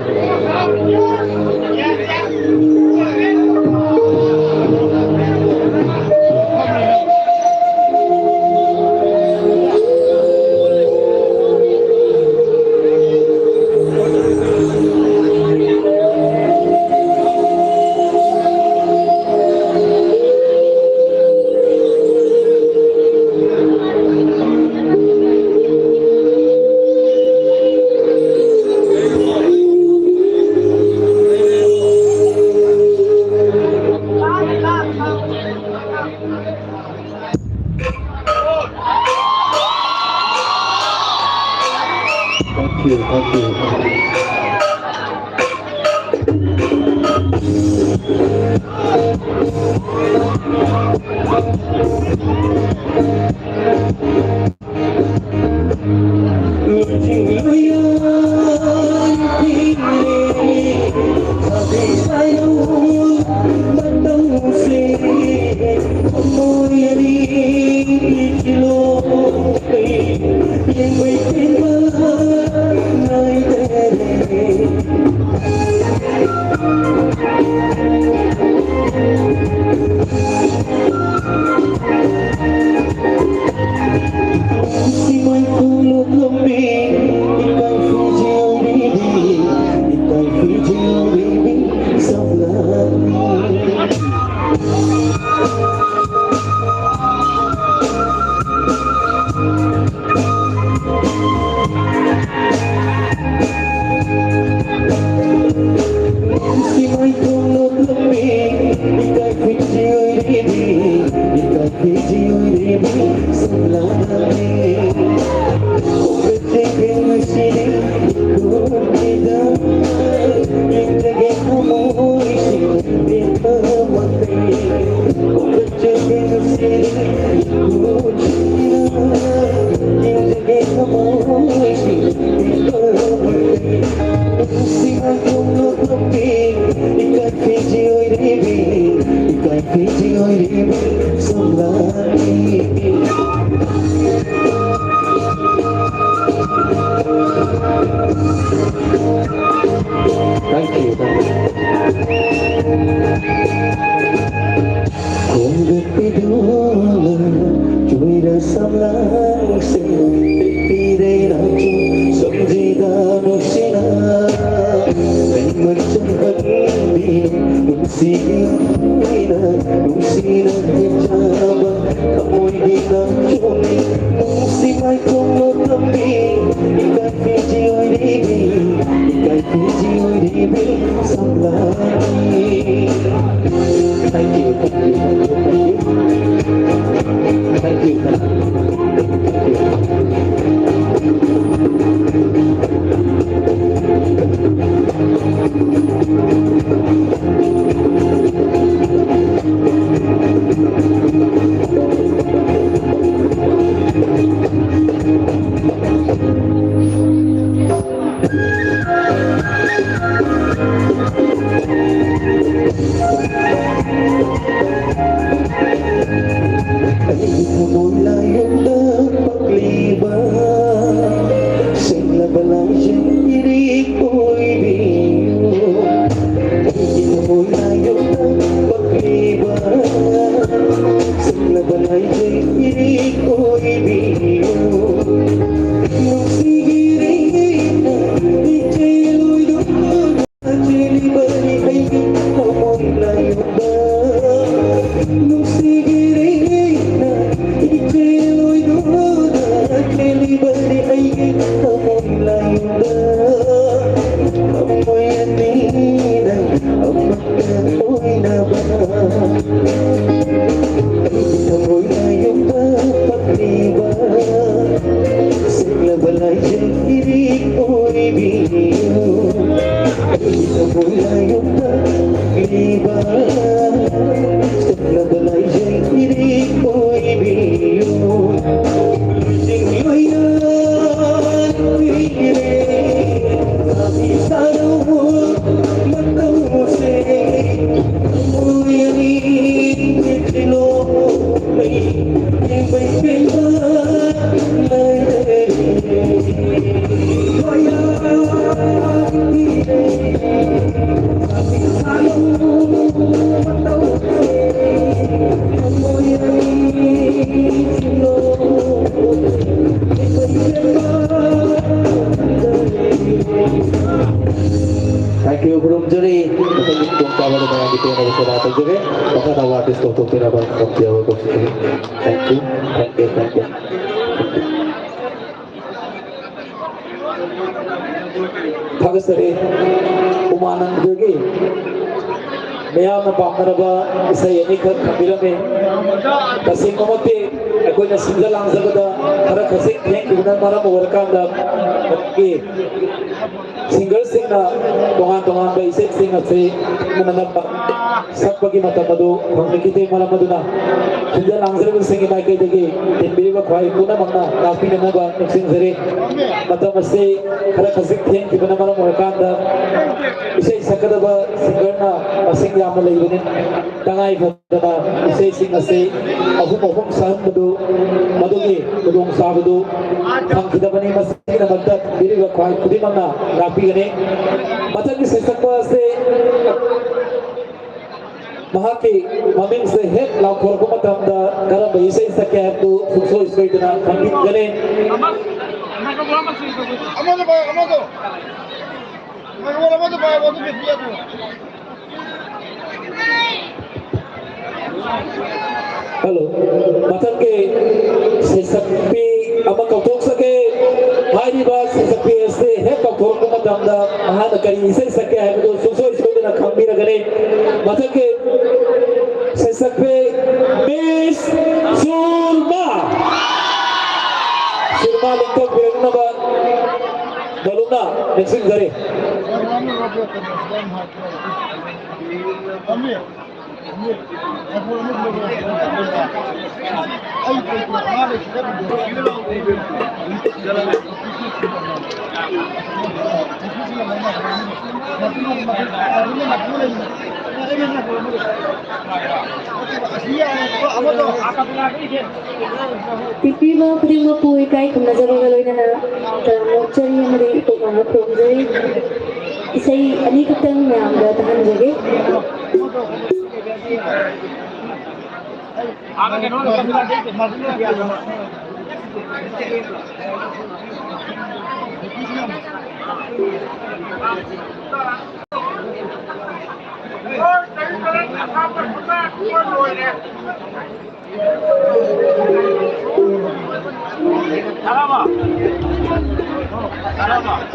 ꯏꯀꯥꯏ ꯐꯤꯖꯤ ꯑꯣꯏꯔꯤꯕꯤ, ꯏꯀꯥꯏ ꯐꯤꯖꯤ ꯑꯣꯏꯔꯤꯕꯤ ꯁꯝꯂꯥꯡꯒꯤ꯫ Thank you, thank you. ꯈꯣꯡꯒꯠꯄꯤꯗꯨꯅ ꯆꯨꯏꯔ ꯁꯝꯂꯥꯡꯁꯤꯡ ꯄꯤꯔꯦ ꯅꯪꯁꯨ ꯁꯝꯖꯤꯗ ꯅꯨꯡꯁꯤꯅ꯫ ꯅꯪꯃꯟ ꯆꯪꯍꯟꯕꯤ ꯅꯨꯡꯁꯤꯕꯤꯅ ꯅꯨꯡꯁꯤꯅ ꯍꯦꯟꯖꯕ ꯊꯃꯣꯏꯒꯤ ꯅꯪꯁꯨ ꯅꯨꯡꯁꯤ ꯃꯥꯏꯊꯣꯡ ꯂꯣꯠꯂꯝꯕꯤ ꯏꯀꯥꯏ ꯐꯤꯖꯤ ꯑꯣꯏꯔꯤꯕꯤ ꯏꯀꯥꯏ ꯐꯤꯖꯤ ꯑꯣꯏꯔꯤꯕꯤ ꯁꯝꯂꯥꯡꯒꯤ꯫ Thank you, thank you, thank you, thank you. Thank you, thank you. ꯑꯩꯒꯤ ꯊꯃꯣꯏ ꯂꯥꯏꯌꯣꯟꯗ ꯄꯛꯂꯤꯕ ꯁꯦꯡꯂꯕ ꯂꯥꯏꯖꯪ ꯏꯔꯤꯛ ꯑꯣꯏꯕꯤꯌꯨ꯫ ꯑꯩꯒꯤ ꯊꯃꯣꯏ ꯂꯥꯏꯌꯣꯟꯗ ꯄꯛꯂꯤꯕ ꯁꯦꯡꯂꯕ ꯂꯥꯏꯖꯪ ꯏꯔꯤꯛ ꯑꯣꯏꯕꯤꯌꯨ꯫ ꯅꯨꯡꯁꯤꯒꯤ ꯏꯔꯩꯅ ꯏꯆꯦꯜ ꯑꯣꯏꯗꯨꯅ ꯆꯦꯜꯂꯤꯕꯅꯤ ꯑꯩꯒꯤ ꯊꯃꯣꯏ ꯂꯥꯏꯌꯣꯟꯗ꯫ ꯅꯨꯡꯁꯤꯒꯤ ꯏꯔꯩꯅ ꯏꯆꯦꯜ ꯑꯣꯏꯗꯨꯅ ꯆꯦꯜꯂꯤꯕꯅꯤ ꯑꯩꯒꯤ ꯊꯃꯣꯏ ꯂꯥꯏꯌꯣꯟꯗ꯫ ꯊꯃꯣꯏ ꯑꯅꯤꯅ ꯑꯃ ꯑꯣꯏꯅꯕ ꯑꯩꯒꯤ ꯊꯃꯣꯏ ꯂꯥꯏꯌꯣꯟꯗ ꯄꯛꯂꯤꯕ ꯁꯦꯡꯂꯕ ꯂꯥꯏꯖꯪ ꯏꯔꯤꯛ ꯑꯣꯏꯕꯤꯌꯨ꯫ ꯑꯩꯒꯤ ꯊꯃꯣꯏ ꯂꯥꯏꯌꯣꯟꯗ ꯄꯛꯂꯤꯕ ꯁꯦꯡꯂꯕ ꯂꯥꯏꯖꯪ ꯏꯔꯤꯛ ꯑꯣꯏꯕꯤꯌꯨ꯫ ꯂꯥꯏꯖꯪ ꯂꯣꯏꯅ ꯄꯤꯔꯦ꯫ Thank you, ꯈꯨꯔꯨꯝꯖꯔꯤ꯫ ꯃꯊꯪꯒꯤ ꯈꯨꯗꯣꯡꯆꯥꯕꯗ ꯃꯌꯥꯝꯒꯤ ꯄꯦꯟꯅꯕ ꯁꯦꯕꯥ ꯇꯧꯖꯒꯦ꯫ ꯃꯈꯥ ꯇꯥꯕ artist ꯀꯧꯊꯣꯛꯄꯤꯅꯕ ꯉꯝꯖꯕ ꯀꯧꯖꯒꯦ꯫ Thank you, thank you, thank you꯫ ꯊꯥꯒꯠꯆꯔꯤ꯫ ꯎꯃꯥꯅꯟꯗꯒꯤ ꯃꯤꯌꯥꯝꯅ ꯄꯥꯝꯅꯔꯕ ꯏꯁꯩ ꯑꯅꯤꯈꯛ ꯊꯝꯕꯤꯔꯝꯃꯤ꯫ ꯇꯁꯦꯡꯃꯛꯇꯤ ꯑꯩꯈꯣꯏꯅ ꯁꯤꯟꯖ ꯂꯥꯡꯖꯕꯗ ꯈꯔ ꯈꯖꯤꯛ ꯊꯦꯡꯈꯤꯕꯅ ꯃꯔꯝ ꯑꯣꯏꯔꯀꯥꯟꯗ ꯃꯁꯤꯒꯤ ꯁꯤꯡꯒꯔꯁꯤꯡꯅ ꯇꯣꯉꯥꯟ ꯇꯣꯉꯥꯟꯕ ꯏꯁꯩꯁꯤꯡ ꯑꯁꯤ ꯈꯪꯅꯅꯕ ꯁꯛꯄꯒꯤ ꯃꯇꯝ ꯑꯗꯨ ꯐꯪꯂꯛꯈꯤꯗꯦ꯫ ꯃꯔꯝ ꯑꯗꯨꯅ ꯁꯤꯟꯖ ꯂꯥꯡꯖꯔꯤꯕꯁꯤꯡꯒꯤ ꯃꯥꯏꯀꯩꯗꯒꯤ ꯇꯤꯟꯕꯤꯔꯤꯕ ꯈ꯭ꯋꯥꯏ ꯄꯨꯝꯅꯃꯛꯅ ꯉꯥꯛꯄꯤꯅꯅꯕ ꯅꯤꯡꯁꯤꯡꯖꯔꯤ꯫ ꯃꯇꯝ ꯑꯁꯤ ꯈꯔ ꯈꯖꯤꯛ ꯊꯦꯡꯈꯤꯕꯅ ꯃꯔꯝ ꯑꯣꯏꯔꯀꯥꯟꯗ ꯏꯁꯩ ꯁꯛꯀꯗꯕ ꯁꯤꯡꯒꯔꯅ ꯃꯁꯤꯡ ꯌꯥꯝꯅ ꯂꯩꯕꯅꯤ꯫ ꯇꯉꯥꯏ ꯐꯗꯅ ꯏꯁꯩꯁꯤꯡ ꯑꯁꯤ ꯑꯍꯨꯝ ꯑꯍꯨꯝ ꯁꯛꯍꯟꯕꯗꯨ, ꯃꯗꯨꯒꯤ ꯈꯨꯗꯣꯡꯆꯥꯕꯗꯨ ꯐꯪꯈꯤꯗꯕꯅꯤ꯫ ꯃꯁꯤꯒꯤꯗꯃꯛꯇ ꯊꯤꯟꯕꯤꯔꯤꯕ ꯈ꯭ꯋꯥꯏ ꯈꯨꯗꯤꯡꯃꯛꯅ ꯉꯥꯛꯄꯤꯒꯅꯤ꯫ ꯃꯊꯪꯒꯤ ꯁꯩꯁꯛꯄ ꯑꯁꯤ ꯃꯍꯥꯛꯀꯤ ꯃꯃꯤꯡꯁꯦ ꯍꯦꯛ ꯂꯥꯎꯊꯣꯔꯛꯄ ꯃꯇꯝꯗ ꯀꯔꯝꯕ ꯏꯁꯩ ꯁꯛꯀꯦ ꯍꯥꯏꯕꯗꯨ ꯁꯨꯡꯁꯣꯏ ꯁꯣꯏꯗꯅ ꯈꯪꯕꯤꯒꯅꯤ꯫ ꯑꯃꯗꯣ ꯄꯥꯏꯌꯣ, ꯑꯃꯗꯣ꯫ ꯃꯥꯏꯀ꯭ꯔꯣꯐꯣꯟ ꯑꯃꯗꯣ ꯄꯥꯏꯌꯣ, ꯑꯗꯨ ꯃꯦꯠꯄ ꯌꯥꯗ꯭ꯔꯣ? ꯍꯜꯂꯣ꯫ ꯃꯊꯪꯒꯤ ꯁꯩꯁꯛꯄꯤ ꯑꯃ ꯀꯧꯊꯣꯛꯆꯒꯦ꯫ ꯍꯥꯏꯔꯤꯕ ꯁꯩꯁꯛꯄꯤ ꯑꯁꯤ ꯍꯦꯛ ꯀꯧꯊꯣꯔꯛꯄ ꯃꯇꯝꯗ ꯃꯍꯥꯛꯅ ꯀꯔꯤ ꯏꯁꯩ ꯁꯛꯀꯦ ꯍꯥꯏꯕꯗꯨ ꯁꯨꯡꯁꯣꯏ ꯁꯣꯏꯗꯅ ꯈꯪꯕꯤꯔꯒꯅꯤ꯫ ꯃꯊꯪꯒꯤ ꯁꯩꯁꯛꯄꯤ ꯃꯤꯁ ꯁꯨꯔꯃꯥ꯫ ꯁꯨꯔꯃꯥ ꯂꯦꯡꯊꯣꯛꯄꯤꯔꯛꯅꯕ ꯕꯣꯂꯨꯝꯅ ꯅꯤꯡꯁꯤꯡꯖꯔꯤ꯫ ꯄꯤꯕꯤꯕ ꯈꯨꯗꯤꯡꯃꯛꯄꯨ ꯏꯀꯥꯏ ꯈꯨꯝꯅꯖꯕꯒ ꯂꯣꯏꯅꯅ ꯅꯣꯛꯆꯔꯤ ꯑꯃꯗꯤ ꯏꯀꯣꯛ ꯃꯥꯡꯅ ꯈꯨꯔꯨꯝꯖꯔꯤ꯫ ꯏꯁꯩ ꯑꯅꯤꯈꯛꯇꯪ ꯃꯌꯥꯝꯗ ꯇꯥꯍꯟꯖꯒꯦ꯫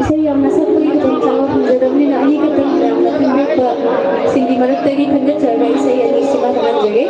ꯏꯁꯩ ꯌꯥꯝꯅ ꯁꯛꯄꯒꯤ ꯈꯨꯗꯣꯡꯆꯥꯕ ꯐꯪꯖꯗꯕꯅꯤꯅ, ꯑꯅꯤꯈꯛꯇꯪ ꯌꯥꯝꯅ ꯈꯟꯒꯠꯄꯁꯤꯡꯒꯤ ꯃꯔꯛꯇꯒꯤ ꯈꯟꯒꯠꯆꯔꯒ ꯏꯁꯩ ꯑꯅꯤꯁꯤꯃ ꯇꯥꯍꯟꯖꯒꯦ꯫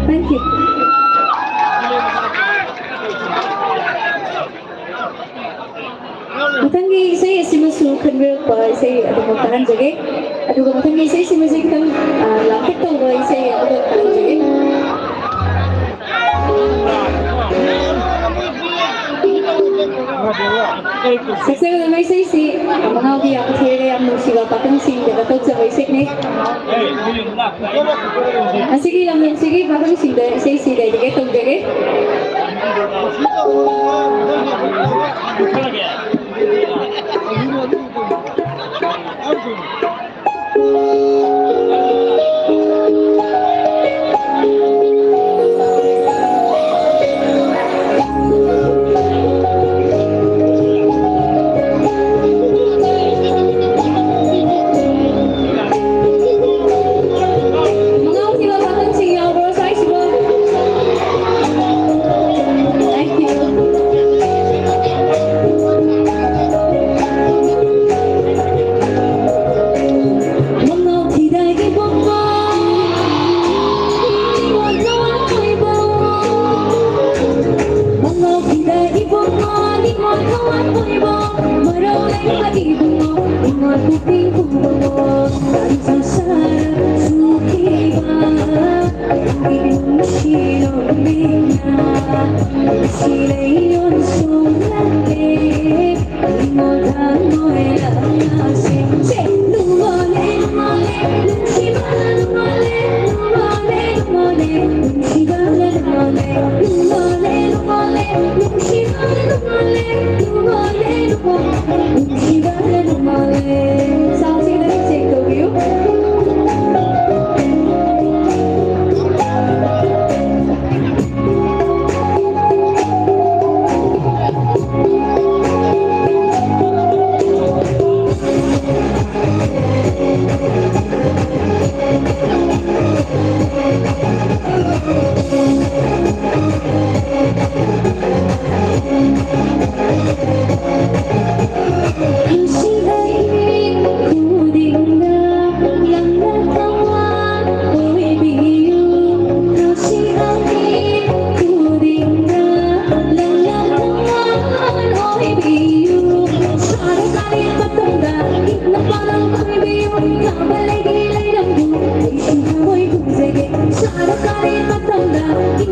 Thank you. ꯃꯊꯪꯒꯤ ꯏꯁꯩ ꯑꯁꯤꯃꯁꯨ ꯈꯟꯕꯤꯔꯛꯄ ꯏꯁꯩ ꯑꯗꯨꯃꯛ ꯇꯥꯍꯟꯖꯒꯦ꯫ ꯑꯗꯨꯒ ꯃꯊꯪꯒꯤ ꯏꯁꯩꯁꯤꯃꯁꯨ ꯈꯤꯇꯪ, ꯑ, ꯂꯥꯡꯇꯛ ꯇꯧꯕ ꯏꯁꯩ ꯑꯃꯈꯛ ꯇꯥꯍꯟꯖꯒꯦ꯫ ꯁꯛꯆꯒꯗꯕ ꯏꯁꯩꯁꯤ ꯃꯉꯥꯎꯒꯤ ꯌꯥꯝ ꯊꯤꯔꯒ ꯌꯥꯝ ꯅꯨꯡꯁꯤꯕ ꯄꯥꯈꯪꯁꯤꯡꯗ ꯀꯠꯊꯣꯛꯆꯕ ꯏꯁꯩꯅꯤ꯫ ꯑꯁꯤꯒꯤ ꯂꯝꯗꯝꯁꯤꯒꯤ ꯄꯥꯈꯪꯁꯤꯡꯗ ꯏꯁꯩꯁꯤ dedicate ꯇꯧꯖꯒꯦ꯫ ꯃꯉꯥꯎꯈꯤꯕ ꯄꯥꯈꯪꯁꯤꯡ ꯌꯥꯎꯕ꯭ꯔꯣ ꯁ꯭ꯋꯥꯏꯁꯤꯕꯣ? Thank you. ꯃꯉꯥꯎꯈꯤ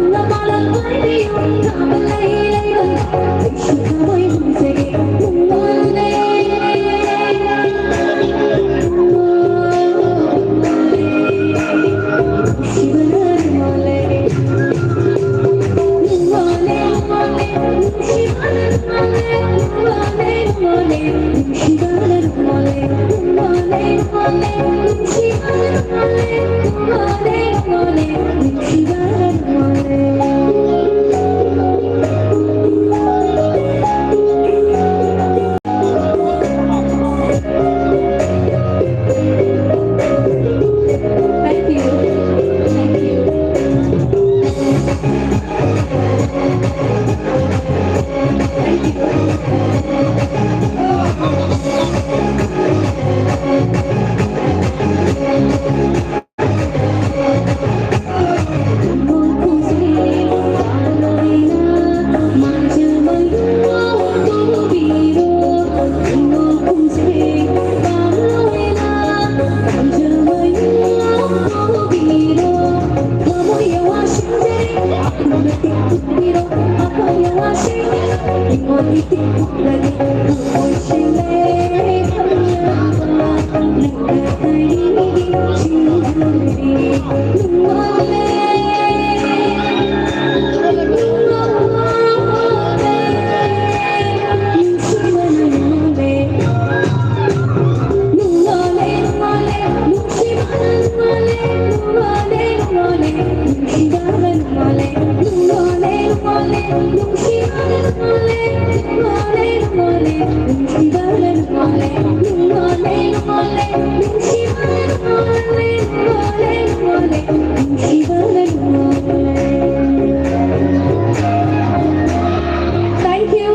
Thank you,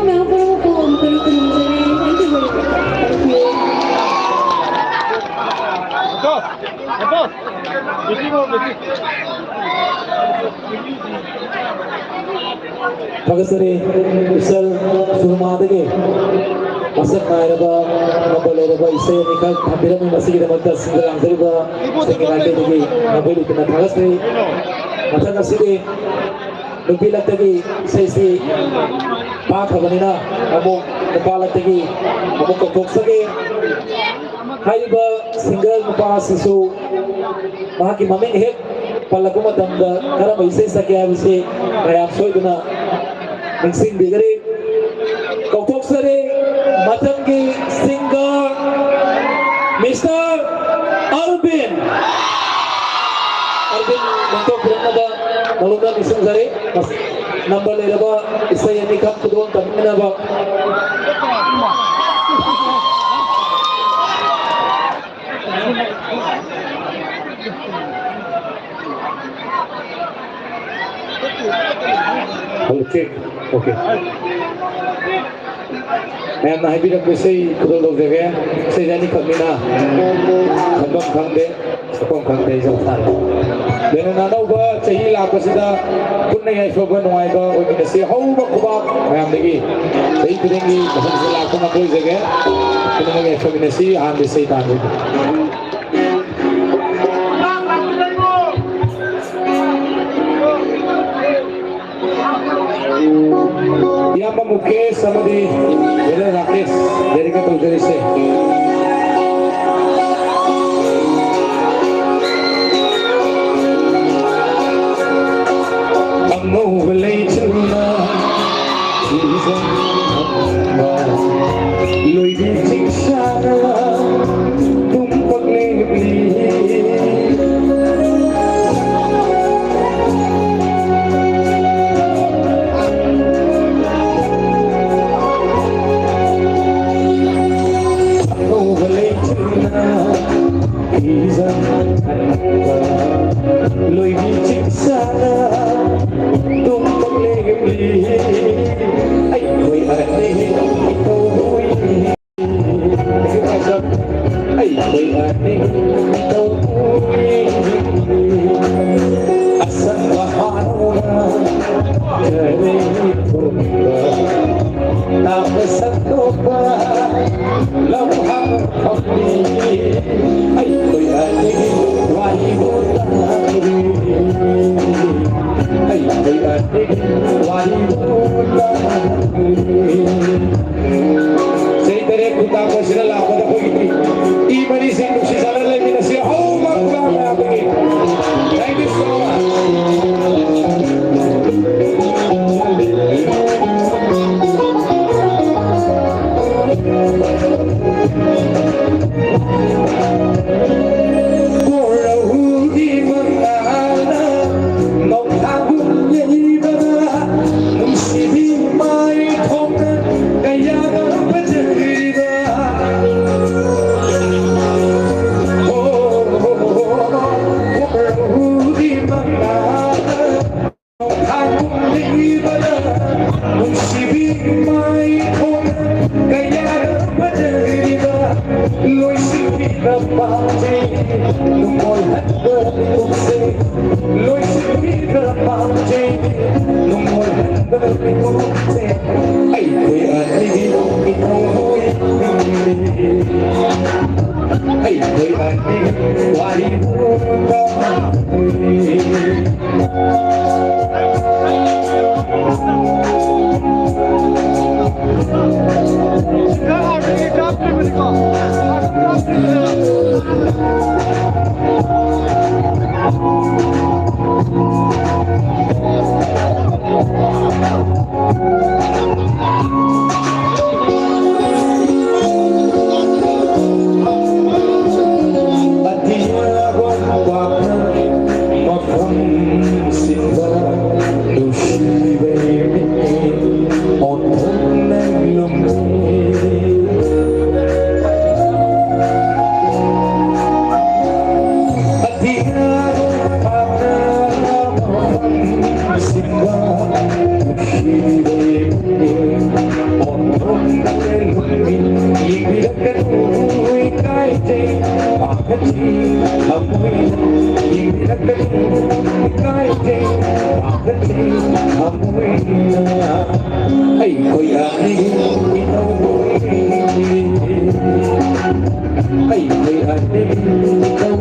ꯃꯌꯥꯝ ꯄꯨꯝꯅꯃꯛꯄꯨ ꯑꯃꯨꯛ ꯍꯟꯅ ꯈꯨꯔꯨꯝꯖꯔꯤ꯫ Thank you very much. ꯊꯥꯒꯠꯆꯔꯤ꯫ ꯏꯁꯩ ꯁꯨꯔꯃꯥꯗꯒꯤ ꯃꯁꯛ ꯅꯥꯏꯔꯕ ꯃꯒꯨꯟ ꯂꯩꯔꯕ ꯏꯁꯩ ꯑꯅꯤꯈꯛ ꯊꯝꯕꯤꯔꯝꯃꯤ꯫ ꯃꯁꯤꯒꯤꯗꯃꯛꯇ ꯁꯤꯟꯕ ꯂꯥꯡꯖꯔꯤꯕ ꯁꯦꯡꯒꯦ ꯃꯥꯏꯀꯩꯗꯒꯤ ꯅꯕꯨ ꯂꯨꯇꯅ ꯊꯥꯒꯠꯆꯔꯤ꯫ ꯃꯊꯪ ꯑꯁꯤꯗꯤ ꯅꯨꯄꯤ ꯂꯛꯇꯒꯤ ꯏꯁꯩꯁꯤ ꯐꯥꯈ꯭ꯔꯕꯅꯤꯅ ꯑꯃꯨꯛ ꯅꯨꯄꯥ ꯂꯛꯇꯒꯤ ꯑꯃꯨꯛ ꯀꯧꯊꯣꯛꯆꯒꯦ꯫ ꯍꯥꯏꯔꯤꯕ ꯁꯤꯡꯒꯔ ꯅꯨꯄꯥ ꯑꯁꯤꯁꯨ ꯃꯍꯥꯛꯀꯤ ꯃꯃꯤꯡ ꯍꯦꯛ ꯄꯜꯂꯛꯄ ꯃꯇꯝꯗ ꯀꯔꯝꯕ ꯏꯁꯩ ꯁꯛꯀꯦ ꯍꯥꯏꯕꯁꯤ ꯃꯌꯥꯝ ꯁꯣꯏꯗꯅ ꯅꯤꯡꯁꯤꯡꯕꯤꯒꯅꯤ꯫ ꯀꯧꯊꯣꯛꯆꯔꯤ ꯃꯊꯪꯒꯤ ꯁꯤꯡꯒꯔ ꯃꯤꯁꯇꯔ ꯑꯔꯕꯤꯟ꯫ ꯑꯔꯕꯤꯟ ꯂꯦꯡꯊꯣꯛꯄꯤꯔꯛꯅꯕ ꯅꯉꯣꯟꯗ ꯅꯤꯡꯁꯤꯡꯖꯔꯤ꯫ ꯅꯝꯕꯔ ꯂꯩꯔꯕ ꯏꯁꯩ ꯑꯅꯤꯈꯛ ꯈꯨꯗꯣꯜ ꯇꯝꯃꯤꯟꯅꯕ꯫ Hello, check. ꯑꯣꯀꯦ꯫ ꯃꯌꯥꯝꯅ ꯍꯥꯏꯕꯤꯔꯛꯄ ꯏꯁꯩ ꯈꯨꯗꯣꯜ ꯂꯧꯖꯒꯦ꯫ ꯏꯁꯩꯁꯦ ꯑꯅꯤꯈꯛꯅꯤꯅ ꯈꯟꯐꯝ ꯈꯪꯗꯦ, ꯁꯛꯐꯝ ꯈꯪꯗꯦ, ꯑꯩ ꯖꯒꯣꯏ ꯁꯥꯔꯦ꯫ ꯂꯣꯏꯅꯅ ꯑꯅꯧꯕ ꯆꯍꯤ ꯂꯥꯛꯄꯁꯤꯗ ꯄꯨꯟꯅ ꯌꯥꯏꯐꯕ ꯅꯨꯡꯉꯥꯏꯕ ꯑꯣꯏꯃꯤꯟꯅꯁꯤ꯫ ꯍꯧꯕ ꯈꯨꯕꯥꯛ ꯃꯌꯥꯝꯗꯒꯤ ꯆꯍꯤ ꯈꯨꯗꯤꯡꯒꯤ ꯃꯐꯝꯁꯤꯗ ꯂꯥꯛꯄ ꯉꯝꯕ ꯑꯣꯏꯖꯒꯦ꯫ ꯄꯨꯝꯅꯃꯛ ꯌꯥꯏꯐꯃꯤꯟꯅꯁꯤ꯫ ꯑꯍꯥꯟꯕ ꯏꯁꯩ ꯇꯥꯟꯖꯒꯦ꯫ ꯏꯌꯥꯝꯕ ꯃꯨꯀꯦꯁ ꯑꯃꯗꯤ ꯕ꯭ꯔꯗꯔ ꯔꯥꯀꯦꯁ ꯗꯦꯗꯤꯀꯦꯠ ꯇꯧꯖꯔꯤꯁꯦ꯫ ꯑꯉꯧꯕ ꯂꯩꯆꯨꯅ ꯐꯤꯖꯪ ꯍꯟꯕ, ꯂꯣꯏꯕꯤ ꯆꯤꯡꯁꯥꯅ ꯇꯨꯝꯕ ꯂꯦꯞꯂꯤ꯫ ꯑꯉꯧꯕ ꯂꯩꯆꯨꯅ ꯐꯤꯖꯪ ꯍꯟꯕ, ꯂꯣꯏꯕꯤ ꯆꯤꯡꯁꯥꯅ ꯇꯨꯝꯕ ꯂꯦꯞꯂꯤ꯫ ꯑꯩꯈꯣꯏ ꯑꯅꯤ ꯏꯇꯧ ꯍꯨꯏ꯫ ꯑꯩꯈꯣꯏ ꯑꯅꯤ ꯇꯧꯕꯤ ꯑꯁꯪꯕ ꯍꯥꯟꯅ ꯆꯔꯩ ꯊꯣꯛꯄ ꯇꯥꯕ ꯁꯛꯇꯣꯛꯄ ꯂꯧꯍꯥꯡ ꯐꯝꯕꯤ ꯑꯩꯈꯣꯏ ꯑꯅꯤ ꯋꯥꯔꯤꯕꯨ ꯇꯥꯔꯤ꯫ ꯆꯍꯤ ꯇꯔꯦꯠ ꯈꯨꯟꯇꯥꯛꯄꯁꯤꯗ ꯂꯥꯛꯄꯗ ꯑꯩꯈꯣꯏꯒꯤ ꯏ ꯃꯔꯤꯁꯤꯡ ꯅꯨꯡꯁꯤ ꯆꯥꯟꯅꯅ ꯂꯩꯃꯤꯟꯅꯁꯤ꯫ ꯍꯧꯕ ꯃꯌꯥꯝꯗꯒꯤ꯫ Thank you so much. ꯀꯣꯔꯧꯒꯤ ꯃꯉꯥꯜꯅ ꯅꯣꯡꯊꯥꯡꯕꯨ ꯌꯩꯕꯗ ꯅꯨꯡꯁꯤꯕꯤ ꯃꯥꯏꯊꯣꯡꯅ ꯀꯌꯥꯅ ꯐꯖꯔꯤꯕ꯫ ꯍꯣ, ꯍꯣ, ꯍꯣ, ꯍꯣ, ꯀꯣꯔꯧꯒꯤ ꯃꯉꯥꯜꯅ ꯅꯨꯡꯁꯤꯕꯤ ꯃꯥꯏꯊꯣꯡ ꯀꯌꯥꯅ ꯐꯖꯔꯤꯕ ꯂꯣꯏꯁꯤꯟꯕꯤꯗ ꯄꯥꯝꯖꯩ ꯅꯨꯡꯉꯣꯜꯍꯟꯕ ꯃꯤꯀꯨꯞꯁꯦ ꯂꯣꯏꯁꯤꯟꯕꯤꯗ ꯄꯥꯝꯖꯩ ꯅꯨꯡꯉꯣꯜꯍꯟꯕ ꯃꯤꯀꯨꯞꯁꯦ ꯑꯩꯈꯣꯏ ꯑꯅꯤꯒꯤ ꯏꯊꯧ ꯑꯩꯈꯣꯏ ꯑꯅꯤꯒꯤ ꯋꯥꯔꯤ ꯑꯇꯤꯌꯥꯕ ꯄꯥꯛꯅ ꯃꯐꯝꯁꯤꯡꯗ ꯅꯨꯡꯁꯤꯕꯒꯤ ꯃꯤꯠꯅꯤ ꯑꯣꯟꯊꯣꯛꯅ ꯂꯨꯝꯃꯤ꯫ ꯑꯇꯤꯌꯥꯕ ꯄꯥꯛꯅ ꯃꯐꯝꯁꯤꯡꯗ ꯅꯨꯡꯁꯤꯕꯒꯤ ꯃꯤꯠꯅꯤ ꯑꯣꯟꯊꯣꯛꯅ ꯂꯨꯝꯃꯤ꯫ ꯌꯦꯡꯕꯤꯔꯛꯀꯅꯨ ꯏꯀꯥꯏꯖꯩ ꯄꯥꯈꯠꯂꯤ ꯊꯃꯣꯏꯅ ꯌꯦꯡꯕꯤꯔꯛꯀꯅꯨ ꯏꯀꯥꯏꯖꯩ ꯄꯥꯈꯠꯂꯤ ꯊꯃꯣꯏꯅ ꯑꯩꯈꯣꯏ ꯑꯅꯤꯒꯤ ꯏꯊꯧ ꯑꯩꯈꯣꯏ ꯑꯅꯤꯒꯤ ꯏꯊꯧ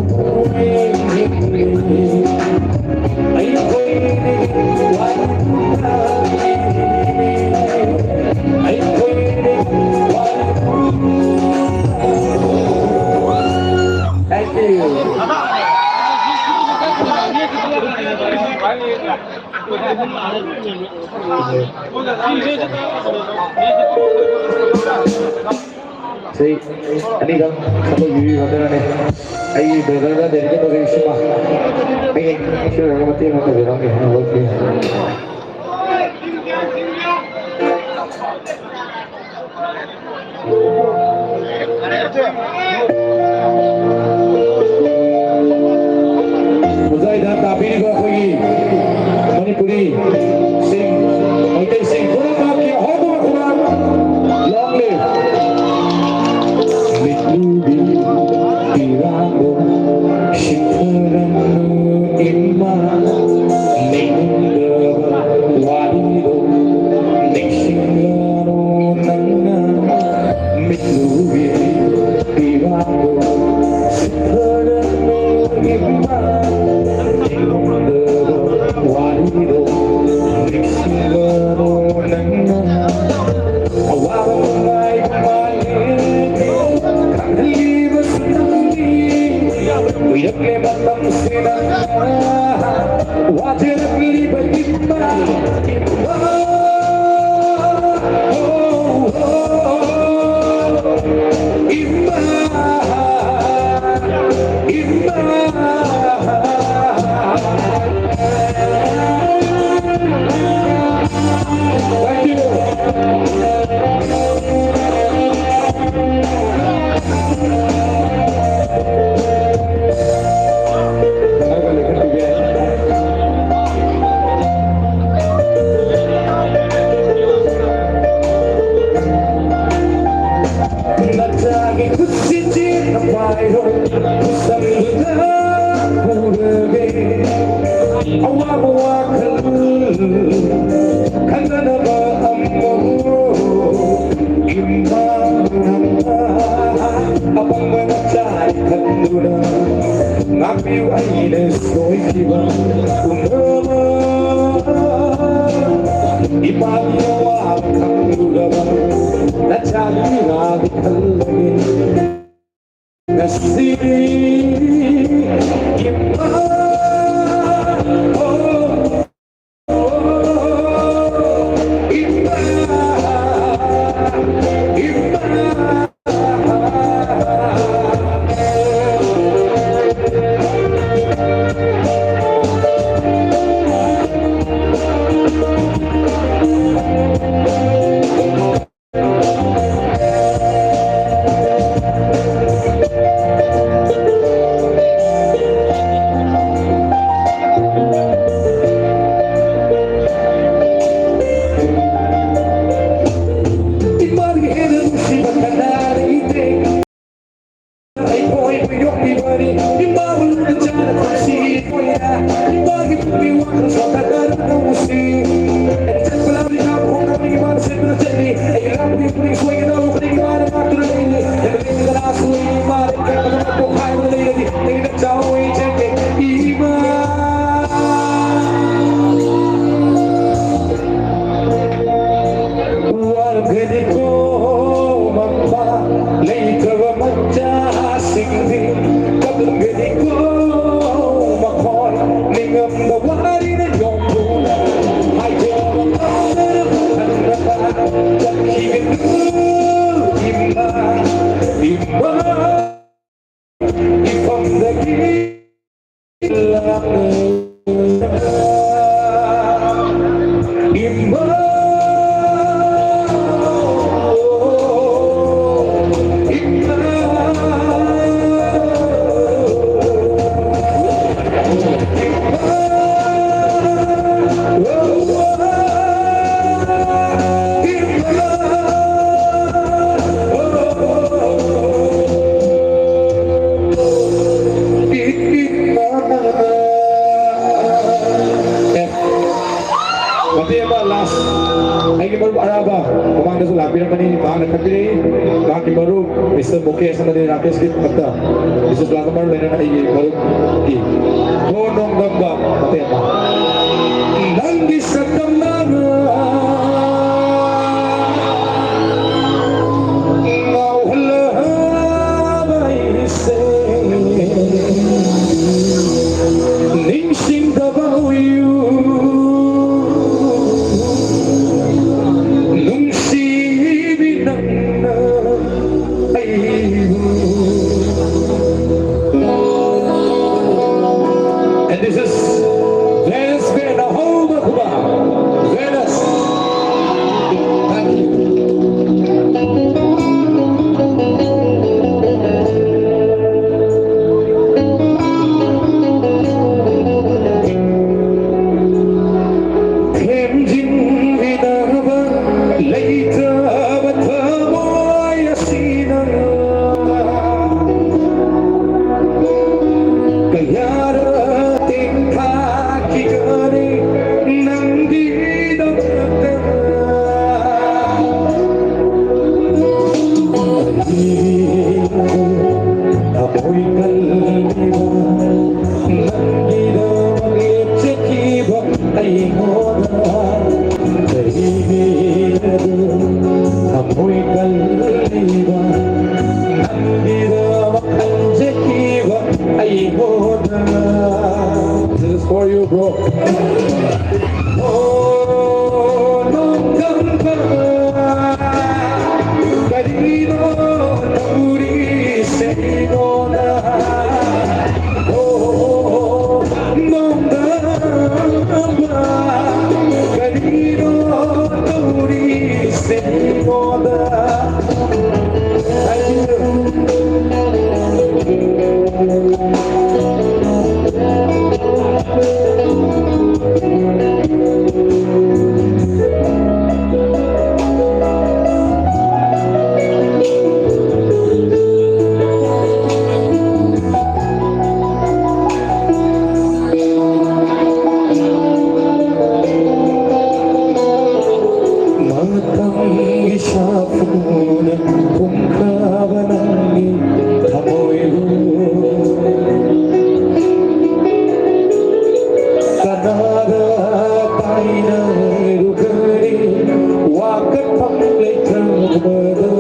ꯑꯩꯈꯣꯏ ꯑꯅꯤꯒꯤ ꯋꯥꯔꯤ Thank you. ꯁꯤ ꯑꯅꯤꯗꯪ ꯁꯛꯂꯣꯏꯕꯤꯕꯤꯒꯗ꯭ꯔꯅꯦ? ꯑꯩꯒꯤ ꯕ꯭ꯔꯗꯔꯒ ꯗꯦꯗꯤꯀꯦꯠ ꯇꯧꯖꯔꯤ ꯁꯤꯃ꯫ ꯑꯩ ꯁꯤ ꯂꯣꯏꯔꯒ ꯃꯇꯦꯛ ꯑꯃ ꯇꯧꯖꯔꯝꯒꯦ꯫ ꯑꯣꯖꯥ ꯏꯟꯗꯤꯌꯥ ꯇꯥꯕꯤꯔꯤꯕ ꯑꯩꯈꯣꯏꯒꯤ ꯃꯅꯤꯄꯨꯔꯤ ꯁꯤꯡ, ꯃꯩꯇꯩꯁꯤꯡ ꯄꯨꯝꯅꯃꯛꯀꯤ ꯑꯍꯧꯕ ꯈꯨꯔꯥꯡ, long live꯫ ꯃꯤꯠꯂꯨꯕꯤ ꯄꯤꯔꯥꯡꯗꯣ ꯁꯤꯊꯔꯝꯂꯨ ꯏꯃꯥ, ꯅꯤꯡꯗꯕ ꯋꯥꯔꯤꯗꯣ ꯅꯤꯡꯁꯤꯡꯂꯅꯨ ꯅꯪꯅ꯫ ꯃꯤꯠꯂꯨꯕꯤ ꯄꯤꯔꯥꯡꯗꯣ ꯁꯤꯊꯔꯝꯂꯨ ꯏꯃꯥ, ꯅꯤꯡꯗꯕ ꯋꯥꯔꯤꯗꯣ ꯅꯤꯡꯁꯤꯡꯂꯅꯨ ꯅꯪꯅ꯫ ꯑꯋꯥꯕ ꯅꯨꯡꯉꯥꯏꯕ ꯃꯥꯂꯦꯝ ꯈꯪꯍꯜꯂꯤꯕꯁꯨ ꯅꯪꯅꯤ꯫ ꯀꯨꯏꯔꯛꯂꯦ ꯃꯇꯝꯁꯤꯅ ꯋꯥꯖꯔꯛꯂꯤꯕ ꯏꯃꯥ, ꯏꯃꯥ, ꯏꯃꯥ, ꯏꯃꯥ, ꯏꯃꯥ꯫ Thank you. ꯅꯆꯥꯒꯤ ꯈꯨꯠꯁꯤ ꯆꯦꯠꯅ ꯄꯥꯏꯔꯣ, ꯈꯨꯠꯁꯝꯗꯨꯗ ꯄꯨꯔꯒꯦ꯫ ꯑꯋꯥꯕ ꯋꯥꯈꯜ ꯈꯟꯅꯅꯕ ꯑꯃ ꯏꯃꯥ ꯅꯪꯅ ꯑꯄꯪꯕ ꯃꯆꯥꯅꯤ ꯈꯟꯗꯨꯅ ꯉꯥꯛꯄꯤꯌꯨ ꯑꯩꯅ ꯁꯣꯏꯈꯤꯕ ꯄꯨꯝꯅꯃꯛ꯫ ꯏꯄꯥꯒꯤ ꯑꯋꯥꯕ ꯈꯪꯂꯨꯔꯕ ꯅꯆꯥꯅꯨꯄꯤꯅ ꯈꯜꯂꯒꯦ꯫ ꯉꯁꯤꯗꯤ ꯏꯃꯥ, ꯑꯣ, ꯏꯃꯥ, ꯏꯃꯥ꯫ ꯏꯃꯥꯒꯤ ꯍꯦꯟꯅ ꯅꯨꯡꯁꯤꯕ ꯀꯅꯥ ꯂꯩꯇꯦ꯫ ꯑꯩꯈꯣꯏꯕꯨ ꯌꯣꯛꯄꯤꯕꯅꯤ ꯏꯃꯥꯕꯨ ꯂꯨꯅ ꯆꯥꯟꯅ ꯊꯝꯁꯤ꯫ ꯏꯃꯥꯒꯤ ꯄꯨꯛꯅꯤꯡ ꯋꯥꯈꯜ ꯁꯣꯟꯊꯗꯅ ꯅꯨꯡꯁꯤ꯫ ꯑꯩꯅ ꯆꯠꯄ ꯂꯝꯕꯤ ꯂꯥꯞꯄ ꯈꯣꯡꯅ ꯏꯃꯥꯅ ꯁꯦꯝꯗꯨꯅ ꯆꯠꯂꯤ꯫ ꯑꯩꯒꯤ ꯂꯥꯛꯄꯒꯤ ꯄꯨꯛꯅꯤꯡ ꯁꯣꯏꯗꯅ ꯈꯨꯗꯤꯡ ꯏꯃꯥꯅ ꯉꯥꯛꯇꯨꯅ ꯂꯩꯔꯤ꯫ ꯑꯩꯅ ꯂꯩꯕ ꯀꯅꯥꯁꯨ ꯏꯃꯥ ꯂꯩꯇ꯭ꯔꯦ꯫ ꯄꯣꯛꯈꯥꯏꯗꯨꯅ ꯂꯩꯔꯗꯤ ꯑꯩꯅ ꯆꯥꯎꯏ ꯆꯠꯀꯦ ꯏꯃꯥ꯫ ꯋꯥꯔꯝꯒꯅꯤꯀꯣ ꯃꯄꯥ ꯂꯩꯇ꯭ꯔꯕ ꯃꯆꯥꯁꯤꯡꯗꯤ, ꯀꯞꯂꯝꯒꯅꯤꯀꯣ ꯃꯈꯣꯏ ꯅꯤꯡꯉꯝꯗ ꯋꯥꯔꯤꯅ ꯌꯣꯛꯄꯨꯅ ꯍꯥꯏꯗꯣꯛꯄ ꯉꯝꯗꯅ ꯍꯟꯕ ꯆꯠꯈꯤꯒꯅꯨ ꯏꯃꯥ, ꯏꯃꯥ꯫ ꯏꯐꯝꯗꯒꯤ ꯂꯥꯛꯂꯦ ꯏꯃꯥ, ꯏꯃꯥ꯫ ꯃꯇꯦꯛ ꯑꯃ ꯂꯥꯁ ꯑꯩꯒꯤ ꯃꯔꯨꯞ ꯑꯔꯥꯕ ꯃꯃꯥꯡꯗꯁꯨ ꯂꯥꯛꯄꯤꯔꯝꯕꯅꯤ꯫ ꯃꯍꯥꯛꯅ ꯈꯟꯕꯤꯔꯛꯏ꯫ ꯃꯍꯥꯛꯀꯤ ꯃꯔꯨꯞ ꯃꯤꯁꯇꯔ ꯃꯨꯀꯦꯁ ꯑꯃꯗꯤ ꯔꯥꯀꯦꯁꯀꯤ ꯃꯊꯛꯇ ꯃꯤꯁꯇꯔ ꯄ꯭ꯂꯥꯖꯃꯔ ꯂꯩꯅꯅ ꯑꯩꯒꯤ ꯃꯔꯨꯞꯀꯤ ꯈꯣꯟ ꯅꯣꯡꯗꯝꯕ ꯃꯇꯦꯛ ꯑꯃ꯫ ꯅꯪꯒꯤ ꯁꯛꯇꯝꯅ ꯆꯤꯡꯃꯤꯟꯅꯕ ꯂꯩꯇ꯭ꯔꯕ ꯊꯃꯣꯏ ꯑꯁꯤꯅ ꯀꯌꯥꯔ ꯇꯦꯡꯊꯥꯈꯤꯒꯅꯤ ꯅꯪꯒꯤꯗꯃꯛꯇ꯫ ꯊꯃꯣꯏ ꯀꯜꯂꯤꯕ ꯅꯪꯒꯤꯗꯃꯛ ꯂꯦꯞꯆꯈꯤꯕ ꯑꯩꯉꯣꯟꯗ ꯀꯔꯤꯒꯤꯔꯗꯨ ꯊꯃꯣꯏ ꯀꯜꯂꯤꯕ ꯅꯪꯒꯤꯗꯃꯛ ꯈꯟꯖꯈꯤꯕ ꯑꯩꯉꯣꯟꯗ? This is for you, bro. Oh, ꯅꯣꯡꯗꯝꯕ ꯀꯔꯤꯅꯣ ꯇꯧꯔꯤꯁꯦ ꯑꯩꯉꯣꯟꯗ? ꯑꯣ, ꯅꯣꯡꯗꯝꯕ ꯀꯔꯤꯅꯣ ꯇꯧꯔꯤꯁꯦ ꯑꯩꯉꯣꯟꯗ? Thank you. ꯃꯇꯝꯒꯤ ꯁꯥꯐꯨꯅ ꯄꯨꯝꯈ꯭ꯔꯕ ꯅꯪꯒꯤ ꯊꯃꯣꯏꯕꯨ ꯀꯅꯥꯗ ꯇꯥꯏꯅꯔꯨꯒꯅꯤ ꯋꯥꯀꯠꯐꯝ ꯂꯩꯇ꯭ꯔꯕꯗ?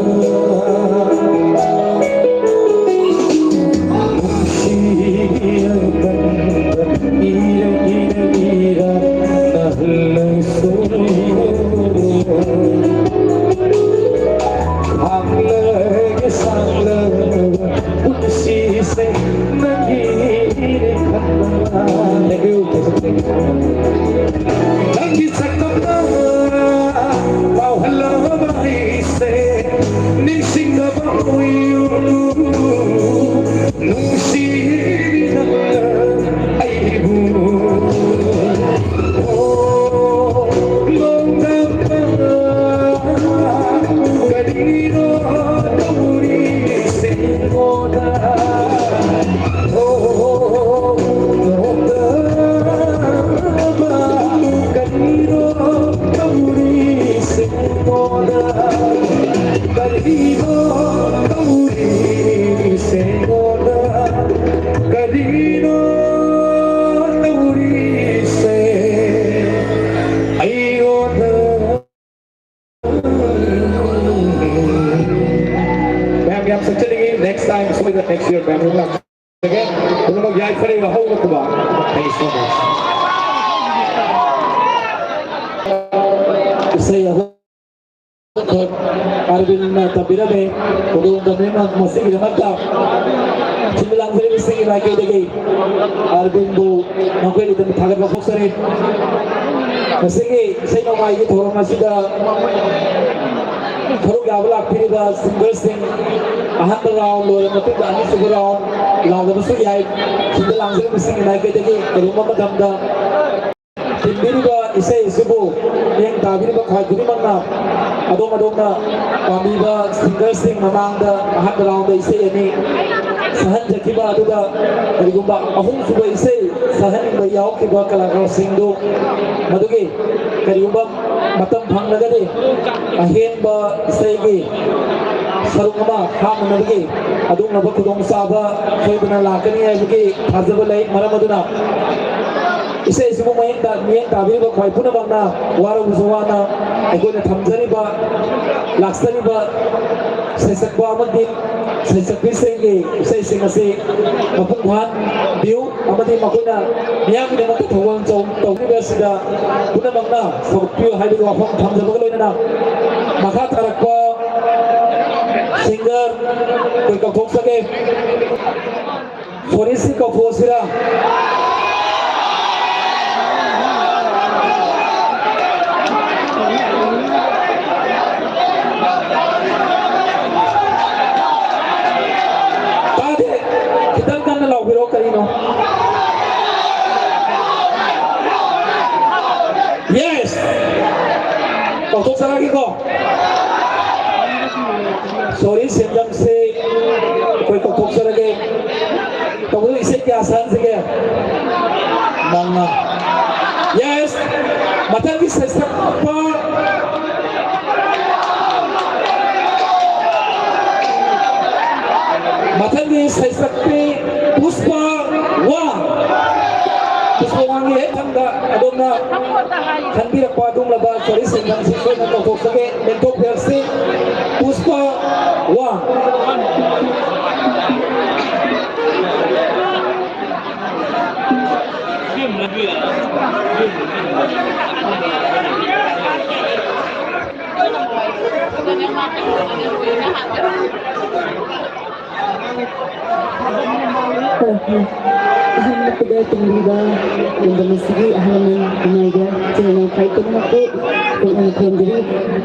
ꯅꯨꯡꯁꯤꯒꯤ ꯑꯀꯟꯕ ꯏꯔ ꯏꯔ ꯏꯔ ꯅꯍꯜꯂꯁꯨ ꯈꯥꯡꯂꯒꯦ ꯁꯥꯡꯂꯕ ꯄꯨꯟꯁꯤꯁꯦ ꯅꯪꯒꯤ ꯈꯟꯕꯅ꯫ Thank you. ꯅꯪꯒꯤ ꯁꯛꯇꯝꯅ ꯄꯥꯎꯍꯜꯂꯕ ꯑꯩꯁꯦ ꯀꯔꯤꯅꯣ ꯇꯧꯔꯤꯁꯦ ꯑꯩꯉꯣꯟꯗ? ꯀꯔꯤꯅꯣ ꯇꯧꯔꯤꯁꯦ ꯑꯩꯉꯣꯟꯗ? ꯃꯌꯥꯝ ꯌꯥꯝ ꯁꯛꯆꯅꯤꯡꯉꯤ꯫ Next time ꯁꯣꯏꯗꯅ next year ꯃꯌꯥꯝ ꯂꯥꯛꯆꯒꯦ꯫ ꯄꯨꯝꯅꯃꯛ ꯌꯥꯏꯐꯔꯦ ꯋꯥꯍꯧꯕ ꯈꯨꯕ꯫ Thank you so much. ꯏꯁꯩ ꯑꯍꯨꯝꯈꯛ ꯑꯥꯔꯕꯤꯟꯅ ꯇꯝꯕꯤꯔꯝꯃꯤ꯫ ꯈꯨꯗꯣꯡ ꯇꯝꯕꯤꯔꯝꯕ ꯃꯁꯤꯒꯤꯗꯃꯛꯇ ꯁꯤꯟꯕ ꯂꯥꯡꯖꯔꯤꯕꯁꯤꯡꯒꯤ ꯃꯥꯏꯀꯩꯗꯒꯤ ꯑꯥꯔꯕꯤꯟꯕꯨ ꯃꯈꯣꯏꯒꯤꯗꯃꯛ ꯊꯥꯒꯠꯄ ꯐꯣꯡꯖꯔꯤ꯫ ꯉꯁꯤꯒꯤ ꯏꯁꯩ ꯅꯣꯡꯃꯥꯏꯒꯤ ꯊꯧꯔꯝ ꯑꯁꯤꯗ ꯁꯔꯨꯛ ꯌꯥꯕ ꯂꯥꯛꯄꯤꯔꯤꯕ ꯁꯤꯡꯒꯔꯁꯤꯡ, ꯑꯍꯥꯟꯕ ꯔꯥꯎꯟ ꯂꯣꯏꯔꯕ ꯃꯇꯨꯡꯗ ꯑꯅꯤꯁꯨꯕ ꯔꯥꯎꯟ ꯂꯥꯎꯗꯕꯁꯨ ꯌꯥꯏ꯫ ꯁꯤꯗ ꯂꯥꯡꯖꯔꯤꯕꯁꯤꯡꯒꯤ ꯃꯥꯏꯀꯩꯗꯒꯤ ꯀꯔꯤꯒꯨꯝꯕ ꯃꯇꯝꯗ ꯇꯤꯟꯕꯤꯔꯤꯕ ꯏꯁꯩ ꯑꯁꯤꯕꯨ ꯃꯤꯠꯌꯦꯡ ꯇꯥꯕꯤꯔꯤꯕ ꯈ꯭ꯋꯥꯏ ꯈꯨꯗꯤꯡꯃꯛꯅ ꯑꯗꯣꯝ ꯑꯗꯣꯝꯅ ꯄꯥꯝꯕꯤꯕ ꯁꯤꯡꯒꯔꯁꯤꯡ ꯃꯃꯥꯡꯗ ꯑꯍꯥꯟꯕ ꯔꯥꯎꯟꯗ ꯏꯁꯩ ꯑꯅꯤ ꯁꯛꯍꯟꯖꯈꯤꯕ ꯑꯗꯨꯒ ꯀꯔꯤꯒꯨꯝꯕ ꯑꯍꯨꯝꯁꯨꯕ ꯏꯁꯩ ꯁꯛꯍꯟꯅꯤꯡꯕ ꯌꯥꯎꯈꯤꯕ ꯀꯂꯥꯀꯥꯔꯁꯤꯡꯗꯨ ꯃꯗꯨꯒꯤ ꯀꯔꯤꯒꯨꯝꯕ ꯃꯇꯝ ꯐꯪꯂꯒꯗꯤ ꯑꯍꯦꯟꯕ ꯏꯁꯩꯒꯤ ꯁꯔꯨꯛ ꯑꯃ ꯍꯥꯞꯅꯅꯕꯒꯤ ꯑꯗꯨꯒꯨꯝꯂꯕ ꯈꯨꯗꯣꯡꯆꯥꯕ ꯁꯣꯏꯗꯅ ꯂꯥꯛꯀꯅꯤ ꯍꯥꯏꯕꯒꯤ ꯊꯥꯖꯕ ꯂꯩ꯫ ꯃꯔꯝ ꯑꯗꯨꯅ ꯏꯁꯩ ꯑꯁꯤꯕꯨ ꯃꯌꯦꯛ ꯇꯥ-, ꯃꯤꯠꯌꯦꯡ ꯇꯥꯕꯤꯔꯤꯕ ꯈ꯭ꯋꯥꯏ ꯄꯨꯝꯅꯃꯛꯅ ꯋꯥꯔꯕꯁꯨ ꯋꯥꯅ ꯑꯩꯈꯣꯏꯅ ꯊꯝꯖꯔꯤꯕ, ꯂꯥꯛꯆꯔꯤꯕ ꯁꯩꯁꯛꯄ ꯑꯃꯗꯤ ꯁꯩꯁꯛꯄꯤꯁꯤꯡꯒꯤ ꯏꯁꯩꯁꯤꯡ ꯑꯁꯤ ꯃꯄꯨꯡ ꯐꯥꯍꯟꯕꯤꯌꯨ ꯑꯃꯗꯤ ꯃꯈꯣꯏꯅ ꯃꯤꯌꯥꯝꯒꯤꯗꯃꯛꯇ ꯊꯧꯒꯜ ꯆꯧ-, ꯇꯧꯕꯤꯕ ꯑꯁꯤꯗ ꯄꯨꯝꯅꯃꯛꯅ ꯁꯧꯒꯠꯄꯤꯌꯨ ꯍꯥꯏꯕꯒꯤ ꯋꯥꯐꯝ ꯊꯝꯖꯕꯒ ꯂꯣꯏꯅꯅ ꯃꯈꯥ ꯇꯥꯔꯛꯄ ꯁꯤꯡꯒꯔ ꯑꯩꯈꯣꯏ ꯀꯧꯊꯣꯛꯆꯒꯦ꯫ ꯁꯣꯔꯤꯁꯤ ꯀꯧꯊꯣꯛꯑꯁꯤꯔꯥ? ꯇꯥꯗꯦ꯫ ꯈꯤꯇꯪ ꯀꯟꯅ ꯂꯥꯎꯕꯤꯔꯣ, ꯀꯔꯤꯅꯣ? Yes! ꯀꯧꯊꯣꯛꯆꯔꯛꯑꯒꯦꯀꯣ꯫ ꯁꯣꯔꯤ ꯁꯦꯟꯖꯝꯁꯦ ꯑꯩꯈꯣꯏ ꯀꯧꯊꯣꯛꯆꯔꯒꯦ꯫ ꯇꯧꯕꯗ ꯏꯁꯩ ꯀꯌꯥ ꯁꯛꯍꯟꯁꯤꯒꯦ? ꯃꯉꯥ꯫ Yes! ꯃꯊꯪꯒꯤ ꯁꯩꯁꯛꯄ ꯁꯩꯁꯛꯄꯤ ꯄꯨꯁꯄꯥ ꯋꯥꯡ꯫ ꯄꯨꯁꯄꯥ ꯋꯥꯡꯒꯤ ꯍꯦꯛ ꯊꯪꯗ ꯑꯗꯣꯝꯅ ꯈꯟꯕꯤꯔꯛꯄ ꯑꯗꯨꯒꯨꯝꯂꯕ ꯁꯣꯔꯤ ꯁꯦꯟꯖꯝꯁꯤ ꯁꯣꯏꯗꯅ ꯀꯧꯊꯣꯛꯆꯒꯦ꯫ ꯂꯦꯡꯊꯣꯛꯄꯤꯔꯛꯁꯤ꯫ ꯄꯨꯁꯄꯥ ꯋꯥꯡ꯫ ꯑꯍꯥꯟꯕꯗ ꯇꯨꯝꯕꯤꯕ ꯂꯝꯗꯝ ꯑꯁꯤꯒꯤ ꯑꯍꯜ ꯂꯃꯟ, ꯏꯃꯥ ꯏꯕꯦꯜ, ꯏꯆꯤꯟ ꯏꯅꯥꯎ ꯈ꯭ꯋꯥꯏ ꯄꯨꯝꯅꯃꯛꯄꯨ ꯄꯨꯛꯅꯤꯡ ꯈꯨꯔꯨꯝꯖꯔꯤ꯫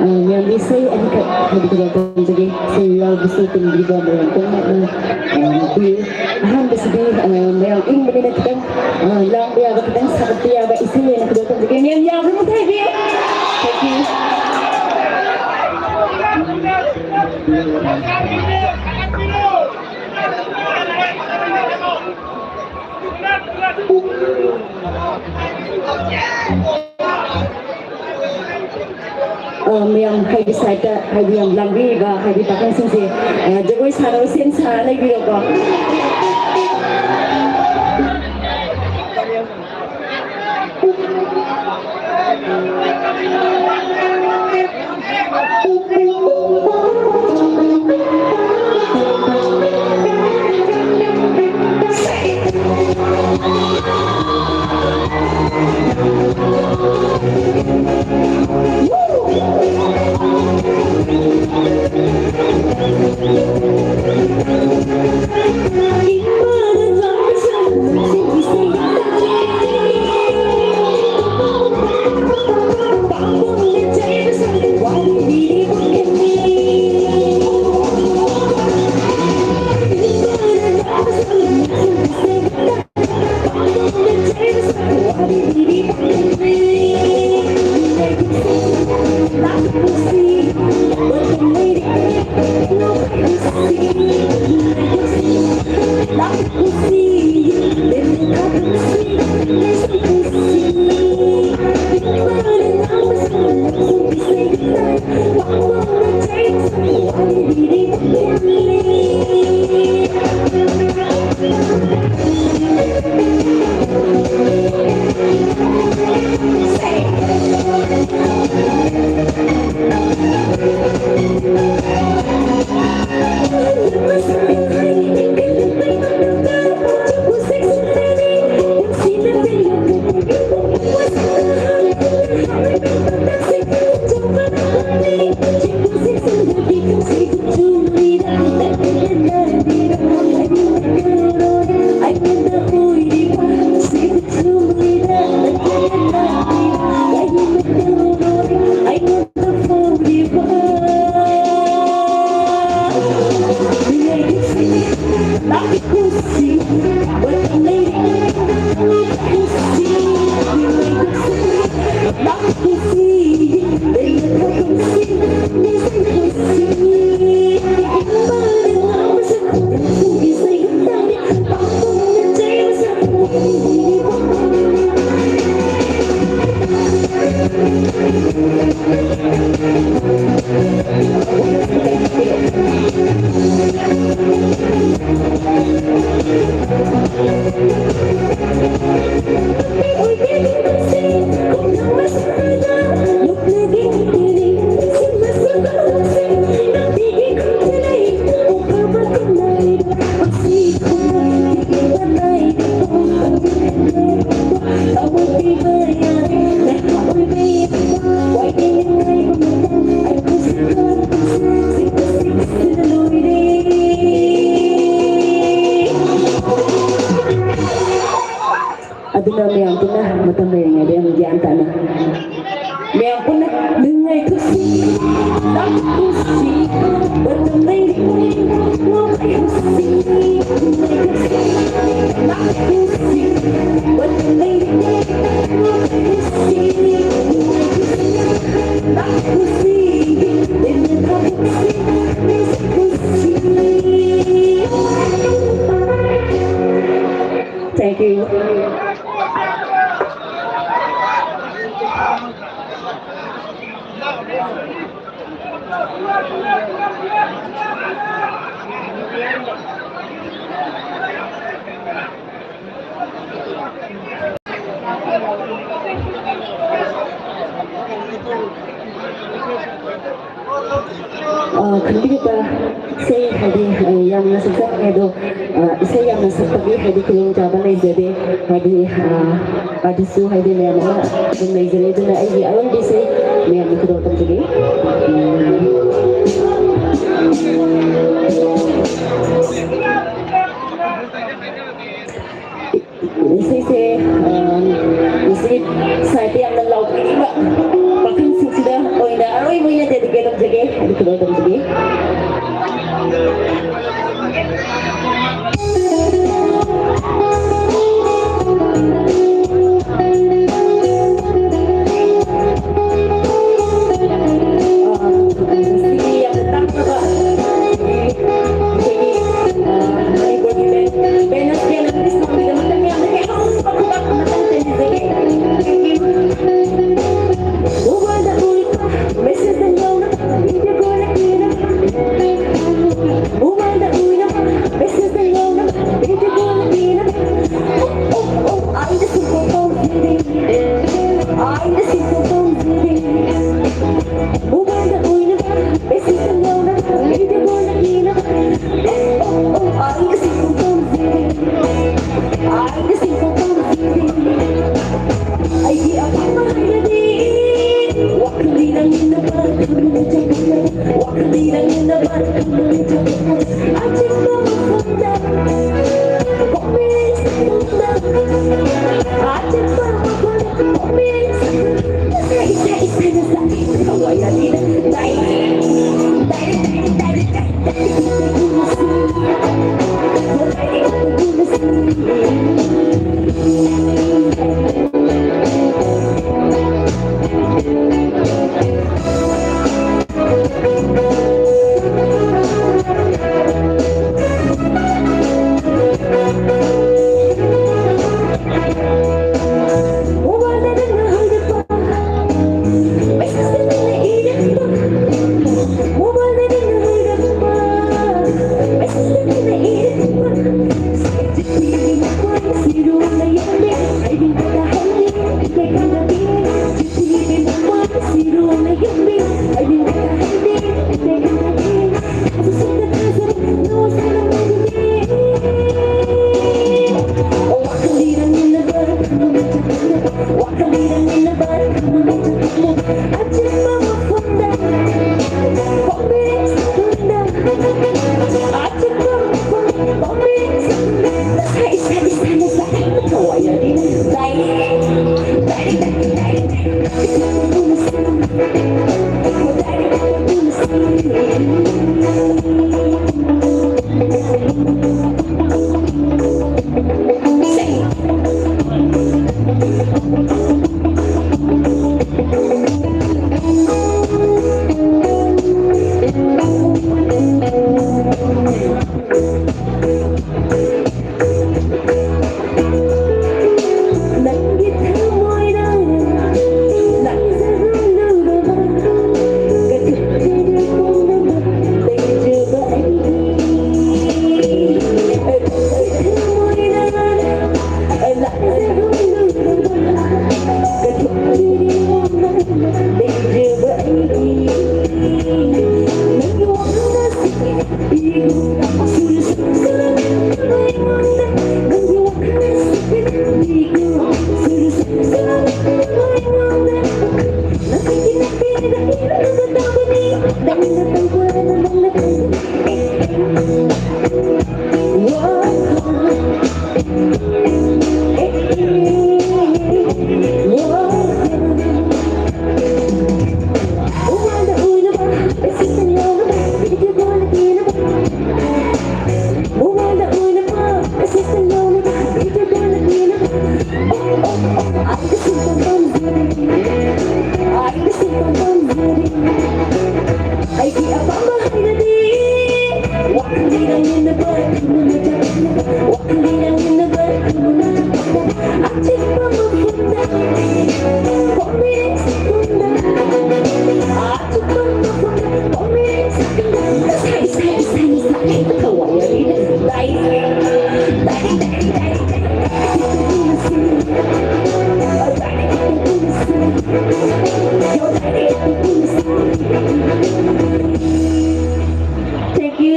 ꯑ, ꯃꯌꯥꯝꯒꯤ ꯏꯁꯩ ꯑꯅꯤꯈꯛ ꯍꯥꯏꯕꯗꯨ ꯇꯝꯖꯒꯦ꯫ ꯏꯁꯩ ꯌꯥꯎꯕꯁꯨ ꯇꯨꯝꯕꯤꯕ ꯃꯌꯥꯝ ꯄꯨꯝꯅꯃꯛꯅ, ꯑ, ꯄꯤꯌꯨ꯫ ꯑꯍꯥꯟꯕꯁꯤꯗꯤ, ꯑ, ꯃꯌꯥꯝ ꯏꯪꯕꯅꯤꯅ ꯈꯤꯇꯪ, ꯑ, ꯂꯥꯡꯕ ꯌꯥꯕ ꯈꯤꯇꯪ ꯁꯥꯒꯠꯄ ꯌꯥꯕ ꯏꯁꯩ ꯑꯣꯏꯅ ꯈꯨꯗꯣꯜ ꯇꯝꯖꯒꯦ꯫ ꯃꯌꯥꯝ ꯌꯥꯕ꯭ꯔꯥ? ꯃꯨꯊꯠꯄꯤꯌꯨ꯫ Thank you. ꯑ, ꯃꯌꯥꯝ ꯍꯥꯏꯗꯤ ꯁꯥꯏꯠꯇ ꯍꯥꯏꯗꯤ ꯌꯥꯝ ꯂꯥꯡꯕꯤꯔꯤꯕ ꯍꯥꯏꯗꯤ ꯄꯥꯈꯪꯁꯤꯡꯁꯦ, ꯑ, ꯖꯒꯣꯏ ꯁꯥꯟꯅꯕ ꯁꯦꯝ ꯁꯥꯔ ꯂꯩꯕꯤꯔꯣꯀꯣ꯫ Thank you. ꯑ, ꯈꯟꯕꯤꯔꯤꯕ ꯏꯁꯩ ꯍꯥꯏꯗꯤ, ꯑ, ꯌꯥꯝꯅ ꯁꯛꯆꯅꯤꯡꯉꯦ ꯑꯗꯣ, ꯑ, ꯏꯁꯩ ꯌꯥꯝꯅ ꯁꯛꯄꯒꯤ ꯍꯥꯏꯗꯤ ꯈꯨꯗꯣꯡꯆꯥꯕ ꯂꯩꯖꯗꯦ꯫ ꯍꯥꯏꯗꯤ, ꯑ, ꯑꯥꯔꯇꯤꯁꯁꯨ ꯍꯥꯏꯗꯤ ꯃꯌꯥꯝ ꯑꯃ ꯑꯗꯨꯝ ꯂꯩꯖꯔꯦ꯫ ꯑꯗꯨꯅ ꯑꯩꯒꯤ ꯑꯔꯣꯏꯕ ꯏꯁꯩ ꯃꯌꯥꯝꯅ ꯈꯨꯗꯣꯡ ꯇꯝꯖꯒꯦ꯫ ꯏꯁꯩꯁꯦ, ꯑ, ꯉꯁꯤ ꯁꯥꯏꯠꯇ ꯌꯥꯝꯅ ꯂꯥꯎꯕꯤꯔꯤꯕ ꯄꯥꯈꯪꯁꯤꯡꯁꯤꯗ ꯑꯣꯏꯅ ꯑꯔꯣꯏꯕ ꯑꯣꯏꯅ dedicate ꯇꯧꯖꯒꯦ, ꯑꯗꯨ ꯈꯨꯗꯣꯜ ꯇꯧꯖꯒꯦ꯫ Thank you,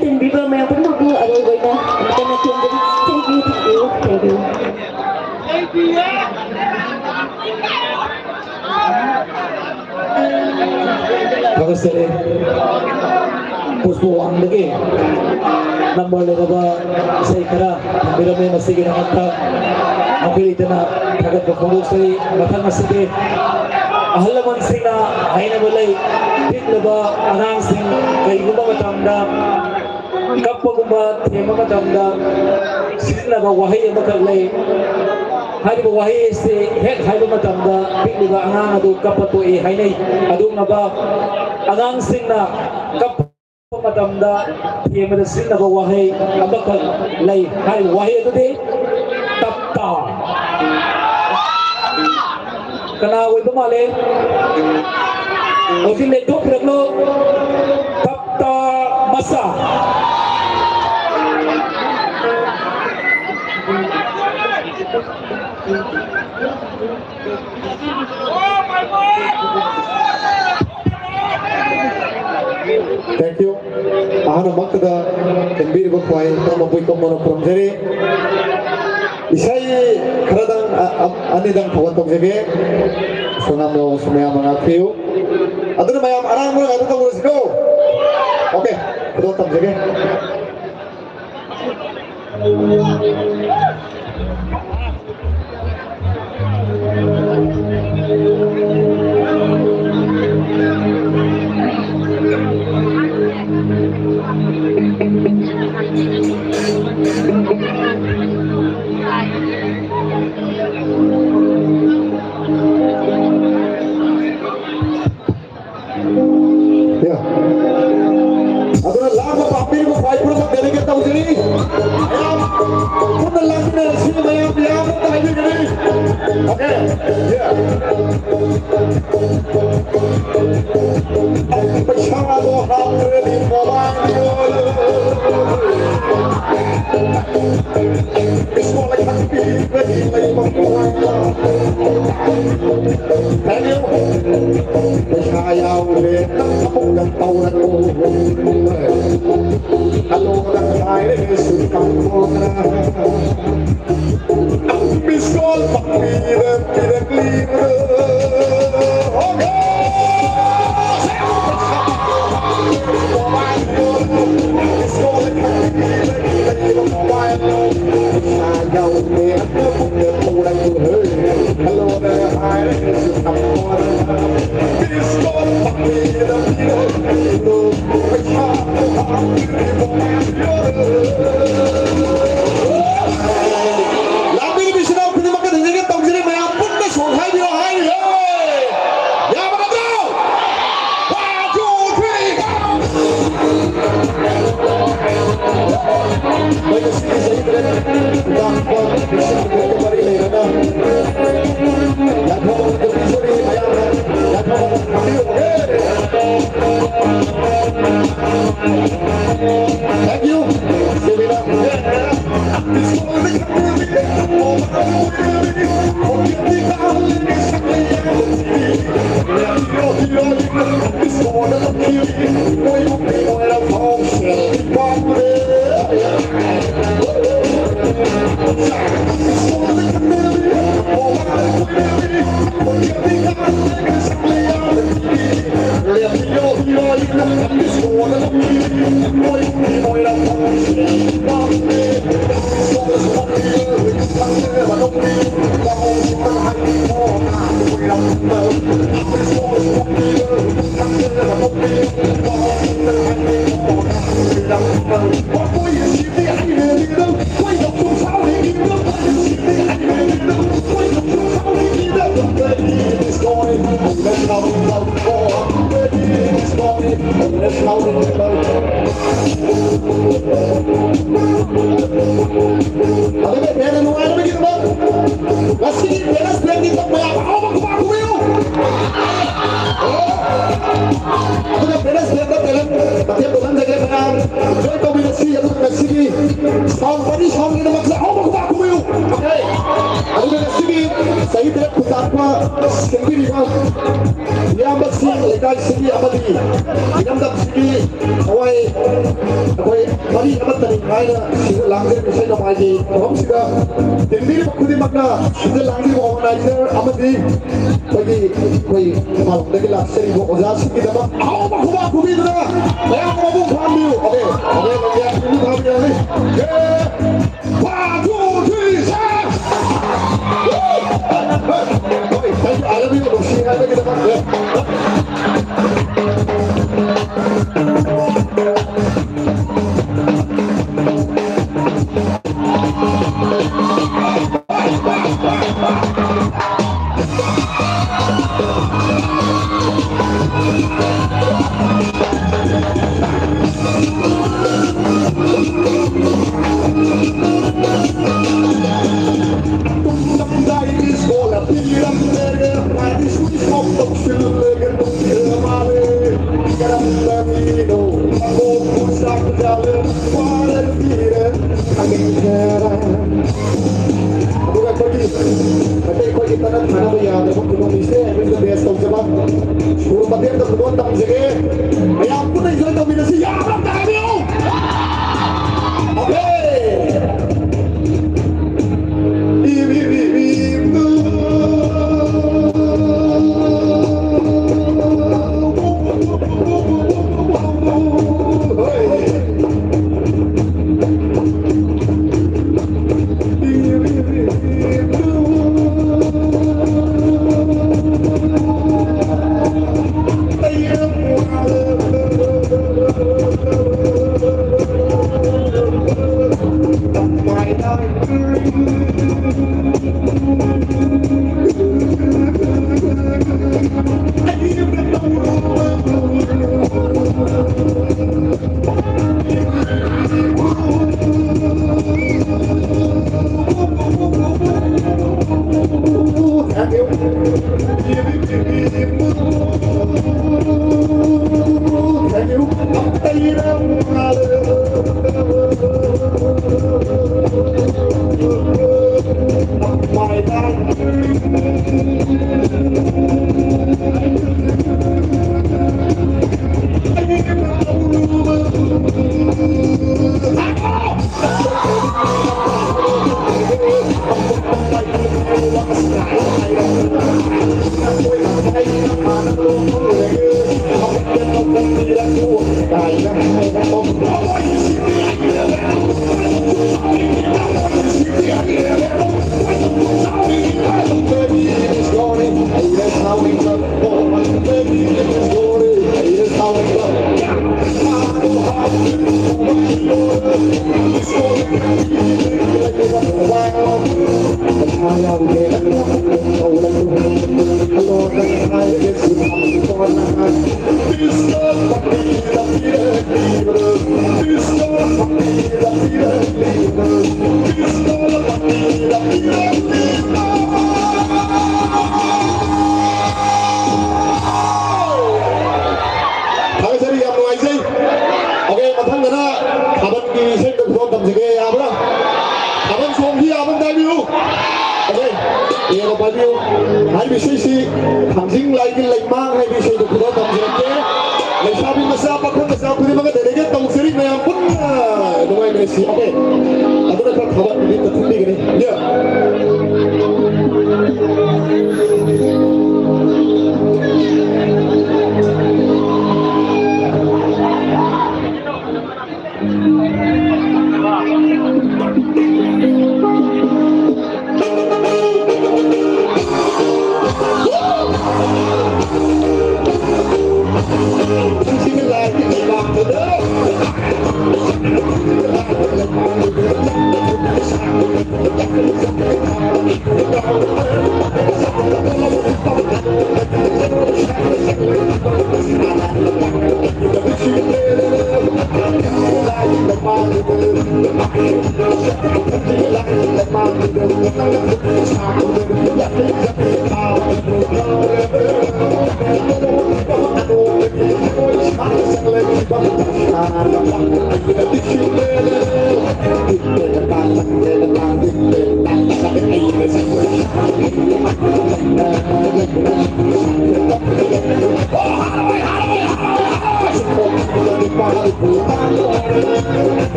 ꯇꯤꯟꯕꯤꯕ ꯃꯌꯥꯝ ꯄꯨꯝꯅꯃꯛꯄꯨ ꯑꯔꯣꯏꯕ ꯑꯣꯏꯅ ꯑꯃꯨꯛꯇꯪ ꯊꯦꯡꯖꯔꯤ꯫ Thank you, thank you, thank you. ꯊꯥꯒꯠꯆꯔꯤ꯫ ꯄꯨꯁꯄ ꯋꯥꯟꯗꯒꯤ ꯅꯝꯕꯔ ꯂꯩꯔꯕ ꯏꯁꯩ ꯈꯔ ꯊꯝꯕꯤꯔꯝꯃꯤ꯫ ꯃꯁꯤꯒꯤꯗꯃꯛꯇ ꯃꯈꯣꯏ ꯂꯩꯇꯅ ꯊꯥꯒꯠꯄ ꯐꯣꯡꯗꯣꯛꯆꯔꯤ꯫ ꯃꯊꯪ ꯑꯁꯤꯗꯤ ꯑꯍꯜ ꯂꯃꯟꯁꯤꯡꯅ ꯍꯥꯏꯅꯕ ꯂꯩ, ꯄꯤꯛꯂꯕ ꯑꯉꯥꯡꯁꯤꯡ ꯀꯔꯤꯒꯨꯝꯕ ꯃꯇꯝꯗ ꯀꯞꯄꯒꯨꯝꯕ ꯊꯦꯝꯕ ꯃꯇꯝꯗ ꯁꯤꯖꯤꯟꯅꯕ ꯋꯥꯍꯩ ꯑꯃꯈꯛ ꯂꯩ꯫ ꯍꯥꯏꯔꯤꯕ ꯋꯥꯍꯩ ꯑꯁꯤ ꯍꯦꯛ ꯍꯥꯏꯕ ꯃꯇꯝꯗ ꯄꯤꯛꯂꯤꯕ ꯑꯉꯥꯡ ꯑꯗꯨ ꯀꯞꯄ ꯇꯣꯛꯏ ꯍꯥꯏꯅꯩ꯫ ꯑꯗꯨꯒꯨꯝꯂꯕ ꯑꯉꯥꯡꯁꯤꯡꯅ ꯀꯞꯄ ꯃꯇꯝꯗ ꯊꯦꯝꯕꯗ ꯁꯤꯖꯤꯟꯅꯕ ꯋꯥꯍꯩ ꯑꯃꯈꯛ ꯂꯩ꯫ ꯍꯥꯏꯔꯤꯕ ꯋꯥꯍꯩ ꯑꯗꯨꯗꯤ ꯇꯞꯇꯥ꯫ ꯀꯅꯥ ꯑꯣꯏꯕ ꯃꯥꯜꯂꯦ? ꯍꯧꯖꯤꯛ ꯂꯦꯡꯊꯣꯛꯄꯤꯔꯛꯂꯣ꯫ ꯇꯞꯇꯥ ꯃꯆꯥ꯫ Thank you. ꯑꯍꯥꯟꯕꯃꯛꯇꯗ ꯈꯟꯕꯤꯔꯤꯕ ꯈ꯭ꯋꯥꯏ ꯏꯇꯥꯎ ꯃꯄꯨ ꯏꯀꯣꯛ ꯃꯣꯟꯅ ꯈꯨꯔꯨꯝꯖꯔꯤ꯫ ꯏꯁꯩ ꯈꯔꯗꯪ, ꯑ, ꯑ, ꯑꯅꯤꯗꯪ ꯊꯧꯒꯠ ꯇꯧꯖꯒꯦ꯫ ꯁꯣꯝꯅꯥꯝꯅ ꯃꯌꯥꯝ ꯉꯥꯛꯄꯤꯌꯨ꯫ ꯑꯗꯨꯅ ꯃꯌꯥꯝ ꯑꯔꯥꯡꯕ ꯉꯥꯛꯇ ꯇꯧꯔꯁꯤꯀꯣ꯫ Okay, ꯈꯨꯗꯣꯜ ꯇꯝꯖꯒꯦ꯫ Yeah. ꯑꯗꯨꯅ ꯂꯥꯡꯕ ꯄꯥꯝꯕꯤꯔꯤꯕ ꯈ꯭ꯋꯥꯏ ꯄꯨꯝꯅꯃꯛ dedicate ꯇꯧꯖꯔꯤ꯫ ꯃꯌꯥꯝ ꯄꯨꯟꯅ ꯂꯥꯡꯃꯤꯟꯅꯔꯁꯤ, ꯃꯌꯥꯝ ꯌꯥꯝꯅ ꯍꯥꯏꯕꯤꯒꯅꯤ꯫ Okay. Yeah. ꯄꯩꯁꯥꯗꯣ ꯍꯥꯞꯇ꯭ꯔꯗꯤ ꯃꯣꯕꯥꯏꯜ ꯌꯣꯜꯂꯨ꯫ ꯏꯁꯣꯔꯅ ꯈꯪꯕꯤꯕꯒꯤ ꯂꯩꯕ ꯅꯨꯡꯉꯥꯏꯕ꯫ Thank you. ꯄꯩꯁꯥ ꯌꯥꯎꯔꯦ, ꯅꯪ ꯑꯃꯨꯛꯇ ꯇꯧꯔꯛꯑꯣ꯫ ꯑꯗꯣ ꯅꯪ ꯍꯥꯏꯔꯒꯁꯨ ꯇꯧꯈꯣꯅ꯫ Miss call ꯄꯪꯄꯤꯗ ꯄꯤꯔꯛꯂꯤꯕ꯭ꯔꯣ? ꯃꯣꯏ ꯉꯁꯤꯒꯤ ꯆꯍꯤ ꯇꯔꯦꯠ ꯇꯥꯡꯕ ꯂꯤꯁꯤꯡ ꯇꯔꯦꯠꯀ ꯃꯔꯤ ꯂꯩꯔꯒ ꯌꯥꯏꯐꯕ ꯄꯤꯖꯔꯤ ꯃꯌꯥꯝꯅ꯫ ꯌꯥꯏꯐꯕ ꯄꯤꯕꯤꯌꯨ꯫ Thank you, ꯁꯦꯕꯤꯅꯥ꯫ ꯑꯗꯨꯒ ꯍꯦꯟꯅ ꯅꯨꯡꯉꯥꯏꯅꯕꯒꯤꯗꯃꯛ ꯉꯁꯤꯒꯤ ꯕꯦꯂꯦꯟꯁ ꯄ꯭ꯂꯦꯠꯀꯤ ꯃꯌꯥꯝ ꯑꯍꯥꯎꯕ ꯈꯨꯕꯥꯛ ꯈꯨꯕꯤꯌꯨ꯫ ꯑꯗꯨꯒ ꯕꯦꯂꯦꯟꯁ ꯄ꯭ꯂꯦꯠꯇ ꯇꯦꯂꯦꯟ ꯃꯇꯦꯛ ꯇꯧꯍꯟꯖꯒꯦ ꯃꯌꯥꯝ꯫ ꯏꯟꯖꯣꯏ ꯇꯧꯃꯤꯟꯅꯁꯤ꯫ ꯑꯗꯨꯒ ꯉꯁꯤꯒꯤ ꯁꯥꯎꯟ ꯄꯥꯔꯇꯤ ꯁꯥꯎꯟꯒꯤꯗꯃꯛꯁꯨ ꯑꯍꯥꯎꯕ ꯈꯨꯕꯥꯛ ꯈꯨꯕꯤꯌꯨ꯫ ꯑꯗꯨꯒ ꯉꯁꯤꯒꯤ ꯆꯍꯤ ꯇꯔꯦꯠ ꯈꯨꯟꯇꯥꯛꯄ ꯁꯦꯝꯕꯤꯔꯤꯕ ꯏꯌꯥꯝꯕꯁꯤꯡ, ꯂꯩꯀꯥꯏꯁꯤꯡꯒꯤ ꯑꯃꯗꯤ ꯏꯔꯝꯗꯝꯁꯤꯒꯤ ꯊꯋꯥꯏ ꯑꯩꯈꯣꯏ ꯃꯔꯤ ꯑꯃꯠꯇꯅꯤ ꯍꯥꯏꯅ ꯁꯤꯗ ꯂꯥꯡꯖꯔꯤꯕ ꯏꯁꯩ ꯅꯣꯡꯃꯥꯏꯒꯤ ꯃꯐꯝꯁꯤꯗ ꯇꯤꯟꯕꯤꯔꯤꯕ ꯈꯨꯗꯤꯡꯃꯛꯅ ꯁꯤꯗ ꯂꯥꯡꯂꯤꯕ ꯑꯣꯔꯒꯅꯥꯏꯖꯔ ꯑꯃꯗꯤ ꯑꯩꯈꯣꯏꯒꯤ ꯑꯩꯈꯣꯏ ꯃꯄꯥꯟꯂꯣꯝꯗꯒꯤ ꯂꯥꯛꯆꯔꯤꯕ ꯑꯣꯖꯥꯁꯤꯡꯒꯤꯗꯃꯛ ꯑꯍꯥꯎꯕ ꯈꯨꯕꯥꯛ ꯈꯨꯕꯤꯗꯨꯅ ꯃꯌꯥꯝ ꯃꯄꯨꯡ ꯐꯥꯍꯟꯕꯤꯌꯨ꯫ ꯑꯣꯀꯦ, ꯑꯣꯀꯦ, ꯃꯌꯥꯝ ꯃꯄꯨꯡ ꯐꯥꯍꯟꯕꯤꯔꯝꯃꯤ꯫ ꯌꯦ! One, two, three, start! ꯍꯣꯏ, thank you, I love you, ꯅꯨꯡꯁꯤ ꯍꯥꯏꯕꯒꯤꯗꯃꯛ꯫ ꯈꯨꯗꯣꯜ ꯇꯝꯖꯒꯦ꯫ ꯃꯌꯥꯝ ꯄꯨꯟꯅ enjoy ꯇꯧꯃꯤꯟꯅꯁꯤ꯫ ꯌꯥꯕ꯭ꯔꯥ ꯑꯝꯇ ꯍꯥꯏꯕꯤꯌꯨ? Okay꯫ ꯊꯥꯒꯠꯆꯔꯤ, ꯌꯥꯝ ꯅꯨꯡꯉꯥꯏꯖꯩ꯫ Okay, ꯃꯊꯪꯗꯅ ꯊꯥꯕꯜꯒꯤ ꯏꯁꯩꯗ ꯈꯨꯗꯣꯜ ꯇꯝꯖꯒꯦ, ꯌꯥꯕ꯭ꯔꯥ? ꯊꯥꯕꯜ ꯆꯣꯡꯕꯤ ꯌꯥꯕ ꯑꯝꯇ ꯍꯥꯏꯕꯤꯌꯨ꯫ Okay꯫ ꯄꯥꯏꯕꯤꯌꯨ꯫ ꯍꯥꯏꯔꯤꯕ ꯏꯁꯩꯁꯤ ꯊꯥꯡꯖꯤꯡ ꯂꯥꯏꯒꯤ ꯂꯩꯃꯥꯡ ꯍꯥꯏꯕ ꯏꯁꯩꯗꯨ ꯈꯨꯗꯣꯜ ꯇꯝꯖꯔꯛꯀꯦ꯫ ꯂꯩꯁꯥꯕꯤ ꯃꯆꯥ, ꯄꯥꯈꯪ ꯃꯆꯥ ꯈꯨꯗꯤꯡꯃꯛ ꯑꯗꯨꯗꯒꯤ ꯇꯧꯖꯔꯤ꯫ ꯃꯌꯥꯝ ꯄꯨꯟꯅ ꯅꯨꯡꯉꯥꯏꯃꯤꯟꯅꯁꯤ꯫ ꯑꯣꯀꯦ꯫ ꯑꯗꯨꯅ ꯈꯔ ꯊꯕꯛ ꯅꯨꯃꯤꯠꯇ ꯊꯨꯝꯕꯤꯒꯅꯤ꯫ ꯌꯥ꯫ Thank you.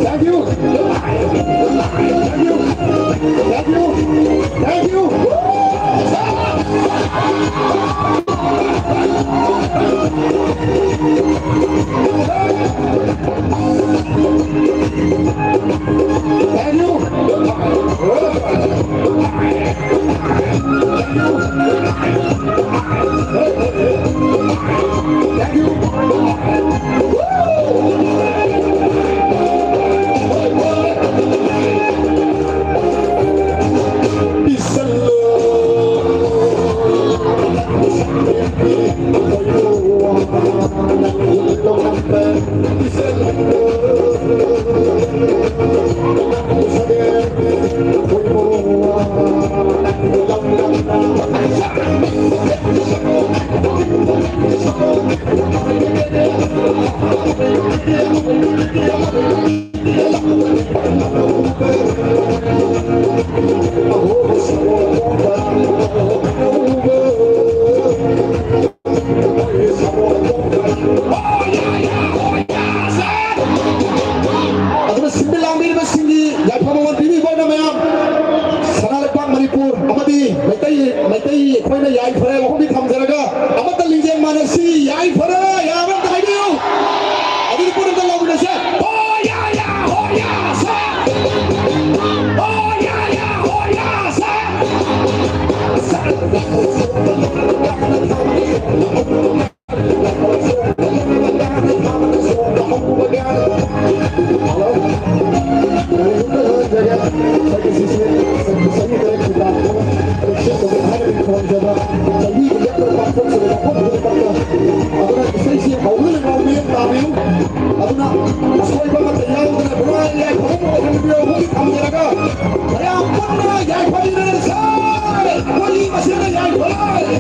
Thank you. Thank you. Thank you. Thank you. Manipur ꯑꯃꯗꯤ ꯃꯩꯇꯩ, ꯃꯩꯇꯩ ꯑꯩꯈꯣꯏꯅ ꯌꯥꯏꯐꯔꯦ ꯋꯥꯐꯝꯗꯤ ꯊꯝꯖꯔꯒ, ꯑꯃꯠꯇ ꯂꯤꯡꯖꯦꯜ ꯃꯥꯟꯅꯁꯤ, ꯌꯥꯏꯐꯔꯦ, ꯌꯥꯕ ꯑꯝꯇ ꯍꯥꯏꯕꯤꯌꯨ꯫ ꯑꯗꯨꯗꯤ ꯄꯨꯟꯅ ꯑꯝꯇ ꯂꯥꯎꯃꯤꯟꯅꯁꯦ꯫ ꯍꯣ ꯌꯥ ꯌꯥ, ꯍꯣ ꯌꯥ ꯁꯦ꯫ ꯍꯣ ꯌꯥ ꯌꯥ, ꯍꯣ ꯌꯥ ꯁꯦ꯫ ꯑꯗꯨꯅ ꯏꯁꯩꯁꯤ ꯍꯧꯕꯗ ꯂꯩꯕ ꯃꯤꯠꯌꯦꯡ ꯇꯥꯕꯤꯌꯨ꯫ ꯑꯗꯨꯅ ꯑꯁꯣꯏꯕ ꯑꯃꯠꯇ ꯌꯥꯎꯗꯅ ꯅꯨꯡꯉꯥꯏ ꯌꯥꯏꯐꯕ ꯑꯣꯏꯍꯟꯕꯤꯌꯣ ꯍꯥꯏꯅ ꯊꯝꯖꯔꯒ, ꯃꯌꯥꯝ ꯄꯨꯟꯅ ꯌꯥꯏꯐꯃꯤꯟꯅꯔꯁꯦ꯫ ꯋꯥꯔꯤ ꯃꯁꯦꯟꯅ ꯌꯥꯏꯐꯔꯦ꯫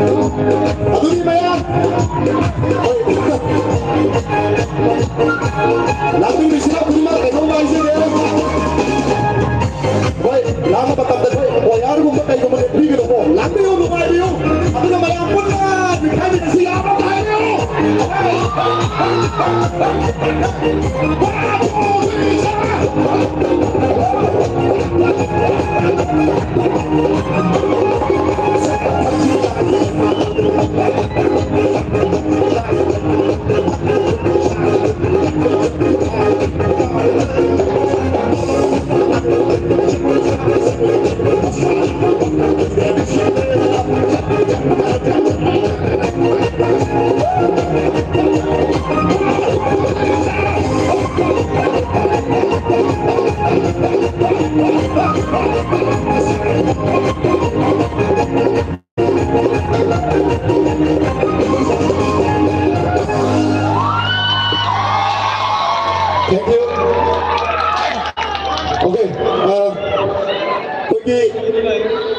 ꯑꯗꯨꯗꯤ ꯃꯌꯥꯝ, ꯂꯥꯛꯄꯤꯔꯤꯁꯤꯅ ꯈꯨꯗꯤꯡꯃꯛ ꯀꯩꯅꯣꯝ ꯍꯥꯏꯖꯒꯦ꯫ ꯍꯣꯏ, ꯂꯥꯛꯄ ꯃꯇꯝꯗ ꯑꯩꯈꯣꯏ ꯋꯥꯌꯔꯒꯨꯝꯕ ꯀꯩꯒꯨꯝꯕ ꯂꯦꯞꯄꯤꯒꯅꯨꯀꯣ꯫ ꯂꯥꯛꯄꯤꯌꯨ, ꯅꯨꯡꯉꯥꯏꯕꯤꯌꯨ꯫ ꯑꯗꯨꯅ ꯃꯌꯥꯝ ꯄꯨꯟꯅ ꯃꯤꯈꯥꯏꯃꯤꯟꯅꯁꯤ, ꯌꯥꯝꯅ ꯅꯨꯡꯉꯥꯏꯕꯤꯌꯨ꯫ ꯕ꯭ꯔꯥꯚꯣ!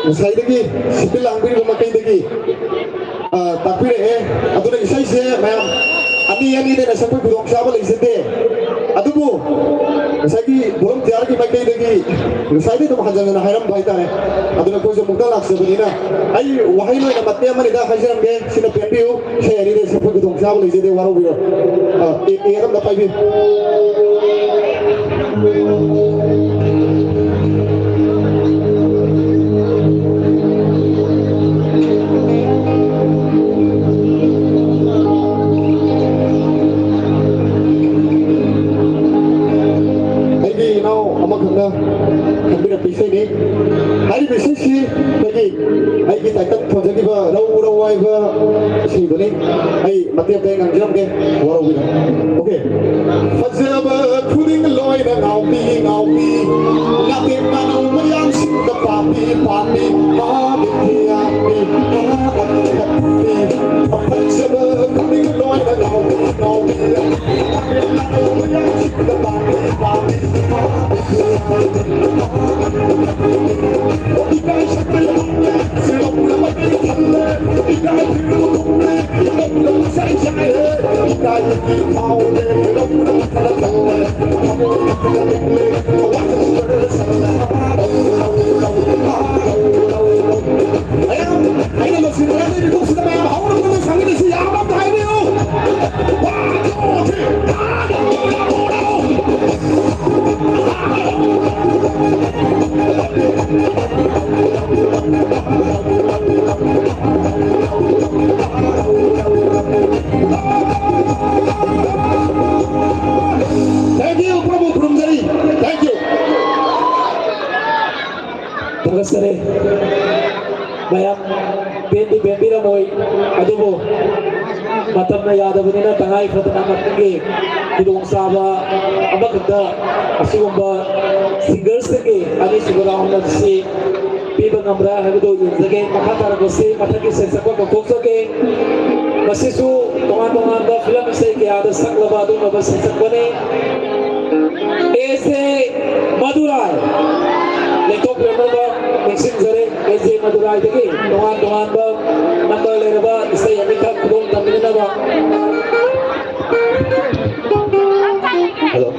ꯉꯁꯥꯏꯗꯒꯤ ꯁꯤꯠꯄꯤ ꯂꯥꯡꯕꯤꯔꯤꯕ ꯃꯥꯏꯀꯩꯗꯒꯤ, ꯑ, ꯇꯥꯛꯄꯤꯔꯛꯑꯦ꯫ ꯑꯗꯨꯅ ꯏꯁꯩꯁꯦ ꯃꯌꯥꯝ ꯑꯅꯤ ꯑꯅꯤꯗꯩꯅ ꯁꯛꯄꯒꯤ ꯈꯨꯗꯣꯡꯆꯥꯕ ꯂꯩꯖꯗꯦ꯫ ꯑꯗꯨꯕꯨ ꯉꯁꯥꯏꯒꯤ ꯚꯣꯂꯨꯟꯇꯤꯌꯥꯔꯒꯤ ꯃꯥꯏꯀꯩꯗꯒꯤ ꯉꯁꯥꯏꯗꯩ ꯑꯗꯨꯝ ꯍꯟꯖꯟ ꯍꯟꯖꯟꯅ ꯍꯥꯏꯔꯝꯕ ꯍꯥꯏꯇꯥꯔꯦ꯫ ꯑꯗꯨꯅ ꯑꯩꯈꯣꯏꯁꯨ ꯑꯃꯨꯛꯇ ꯂꯥꯛꯆꯕꯅꯤꯅ ꯑꯩ ꯋꯥꯍꯩ ꯑꯣꯏꯅ ꯃꯇꯦꯛ ꯑꯃꯅꯤꯗ ꯍꯥꯏꯖꯔꯝꯒꯦ꯫ ꯁꯤꯅ ꯄꯦꯟꯕꯤꯌꯨ꯫ ꯏꯁꯩ ꯑꯅꯤꯗ ꯁꯛꯄ ꯈꯨꯗꯣꯡꯆꯥꯕ ꯂꯩꯖꯗꯦ, ꯋꯥꯔꯧꯕꯤꯔꯣꯏ꯫ ꯑ, ꯑꯦ, ꯑꯦ ꯑꯗꯣꯝꯗ ꯄꯥꯏꯕꯤꯌꯨ꯫ ꯑꯩꯒꯤ ꯏꯅꯥꯎ ꯑꯃꯈꯛꯅ ꯈꯟꯕꯤꯔꯛꯄ ꯏꯁꯩꯅꯤ꯫ ꯍꯥꯏꯔꯤꯕ ꯏꯁꯩꯁꯤ ꯑꯩꯈꯣꯏꯒꯤ ꯑꯩꯒꯤ ꯇꯥꯏꯇꯜ ꯊꯣꯟꯖꯈꯤꯕ "ꯔꯧ ꯔꯧ" ꯍꯥꯏꯕ ꯏꯁꯩꯗꯨꯅꯤ꯫ ꯑꯩ ꯃꯇꯦꯛ ꯑꯃꯇ ꯉꯥꯡꯖꯔꯝꯒꯦ, ꯋꯥꯔꯧꯕꯤꯔꯣ꯫ ꯑꯣꯀꯦ꯫ ꯐꯖꯕ ꯈꯨꯗꯤꯡ ꯂꯣꯏꯅ ꯉꯥꯎꯕꯤ ꯉꯥꯎꯕꯤ, ꯉꯥꯇꯦꯛ ꯉꯥꯅꯧ ꯃꯌꯥꯝꯁꯤꯡꯗ ꯄꯥꯝꯕꯤ ꯄꯥꯝꯕꯤ, ꯃꯥ ꯕꯤꯗ꯭ꯌꯥ ꯕꯤ, ꯃꯥ ꯑꯣꯟꯊꯣꯛꯄꯤ꯫ ꯐꯖꯕ ꯈꯨꯗꯤꯡ ꯂꯣꯏꯅ ꯉꯥꯎꯕꯤ ꯉꯥꯎꯕꯤ, ꯉꯥꯇꯦꯛ ꯉꯥꯅꯧ ꯃꯌꯥꯝꯁꯤꯡꯗ ꯄꯥꯝꯕꯤ ꯄꯥꯝꯕꯤ, ꯃꯥ ꯕꯤꯗ꯭ꯌꯥ ꯕꯤ꯫ ꯑꯩꯅ ꯂꯣꯏꯁꯤꯟꯈ꯭ꯔꯦ꯫ ꯑꯗꯨꯒꯤ ꯃꯇꯨꯡꯁꯤꯗ ꯃꯌꯥꯝ ꯍꯧꯅ ꯄꯨꯟꯅ ꯁꯪꯒꯤꯠ ꯑꯁꯤ ꯌꯥꯝꯅ ꯑꯝꯇ ꯍꯥꯏꯕꯤꯌꯨ꯫ One, two, three. Thank you, ꯄ꯭ꯔꯚꯨ ꯈꯨꯔꯨꯝꯖꯔꯤ꯫ Thank you. ꯊꯥꯒꯠꯆꯔꯤ꯫ ꯃꯌꯥꯝ ꯄꯦꯟꯗꯤ ꯄꯦꯟꯕꯤꯔꯝꯃꯣꯏ, ꯑꯗꯨꯕꯨ ꯃꯇꯝꯅ ꯌꯥꯗꯕꯅꯤꯅ ꯇꯉꯥꯏ ꯐꯗꯅ ꯃꯇꯝꯒꯤ ꯈꯨꯗꯣꯡꯆꯥꯕ ꯑꯃꯈꯛꯇ ꯑꯁꯤꯒꯨꯝꯕ ꯁꯤꯡꯒꯔꯁꯤꯡꯒꯤ ꯑꯅꯤꯁꯨꯕ ꯔꯥꯎꯟ ꯑꯁꯤ ꯄꯤꯕ ꯉꯝꯕ꯭ꯔꯥ ꯍꯥꯏꯕꯗꯨ ꯌꯦꯡꯖꯒꯦ꯫ ꯃꯈꯥ ꯇꯥꯔꯛꯄꯁꯤ ꯃꯊꯪꯒꯤ ꯁꯩꯁꯛꯄ ꯀꯧꯊꯣꯛꯆꯒꯦ꯫ ꯃꯁꯤꯁꯨ ꯇꯣꯉꯥꯟ ꯇꯣꯉꯥꯟꯕ ꯐꯤꯂꯝ ꯏꯁꯩ ꯀꯌꯥꯗ ꯁꯛꯂꯕ ꯑꯗꯨꯒꯨꯝꯂꯕ ꯁꯩꯁꯛꯄꯅꯤ꯫ ꯑꯦꯁ ꯑꯦ ꯃꯗꯨꯔꯥꯏ꯫ ꯂꯦꯡꯊꯣꯛꯄꯤꯔꯝꯅꯕ ꯅꯤꯡꯁꯤꯡ ꯊꯤꯟꯖꯔꯦ꯫ ꯑꯦꯁ ꯖꯦ ꯃꯗꯨꯔꯥꯏꯗꯒꯤ ꯇꯣꯉꯥꯟ ꯇꯣꯉꯥꯟꯕ ꯅꯝꯕꯔ ꯂꯩꯔꯕ ꯏꯁꯩ ꯑꯅꯤꯈꯛ ꯈꯨꯗꯣꯡ ꯇꯝꯕꯤꯅꯅꯕ꯫ ꯍꯜꯂꯣ꯫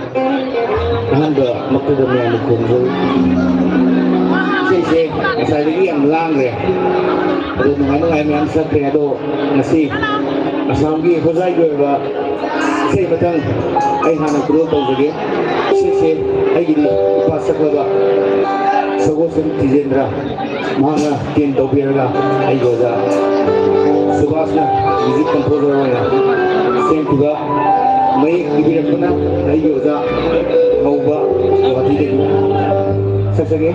ꯑꯍꯥꯟꯕ ꯃꯛꯇꯗ ꯃꯌꯥꯝꯅ ꯈꯨꯔꯨꯝꯖꯔꯤ꯫ ꯏꯁꯩꯁꯦ ꯉꯁꯥꯏꯗꯒꯤ ꯌꯥꯝ ꯂꯥꯡꯈ꯭ꯔꯦ꯫ ꯑꯗꯣ ꯅꯨꯡꯉꯥꯏ ꯅꯨꯡꯉꯥꯏ ꯃꯌꯥꯝ ꯁꯛꯈ꯭ꯔꯦ꯫ ꯑꯗꯣ ꯉꯁꯤ ꯑꯁꯥꯝꯒꯤ ꯍꯣꯖꯥꯏꯒꯤ ꯑꯣꯏꯕ ꯏꯁꯩ ꯃꯊꯪ ꯑꯩ ꯍꯥꯟꯅ ꯈꯨꯗꯣꯜ ꯇꯧꯖꯒꯦ꯫ ꯏꯁꯩꯁꯦ ꯑꯩꯒꯤꯗꯤ ꯏꯄꯥ ꯁꯛꯂꯕ ꯁꯒꯣꯜꯁꯦꯝ ꯇꯤꯖꯦꯟꯗ꯭ꯔ ꯃꯍꯥꯛꯅ ꯇꯦꯟ ꯇꯧꯕꯤꯔꯒ ꯑꯩꯒꯤ ꯑꯣꯖꯥ ꯁꯨꯕꯥꯁꯅ ꯃ꯭ꯌꯨꯖꯤꯛ ꯀꯝꯄꯣꯖꯔ ꯑꯣꯏꯅ ꯁꯦꯝꯈꯤꯕ ꯃꯌꯦꯛ ꯏꯕꯤꯔꯛꯄꯅ ꯑꯩꯒꯤ ꯑꯣꯖꯥ ꯉꯧꯕ ꯒꯨꯋꯥꯍꯥꯇꯤꯗꯒꯤ꯫ ꯁꯛꯆꯒꯦ꯫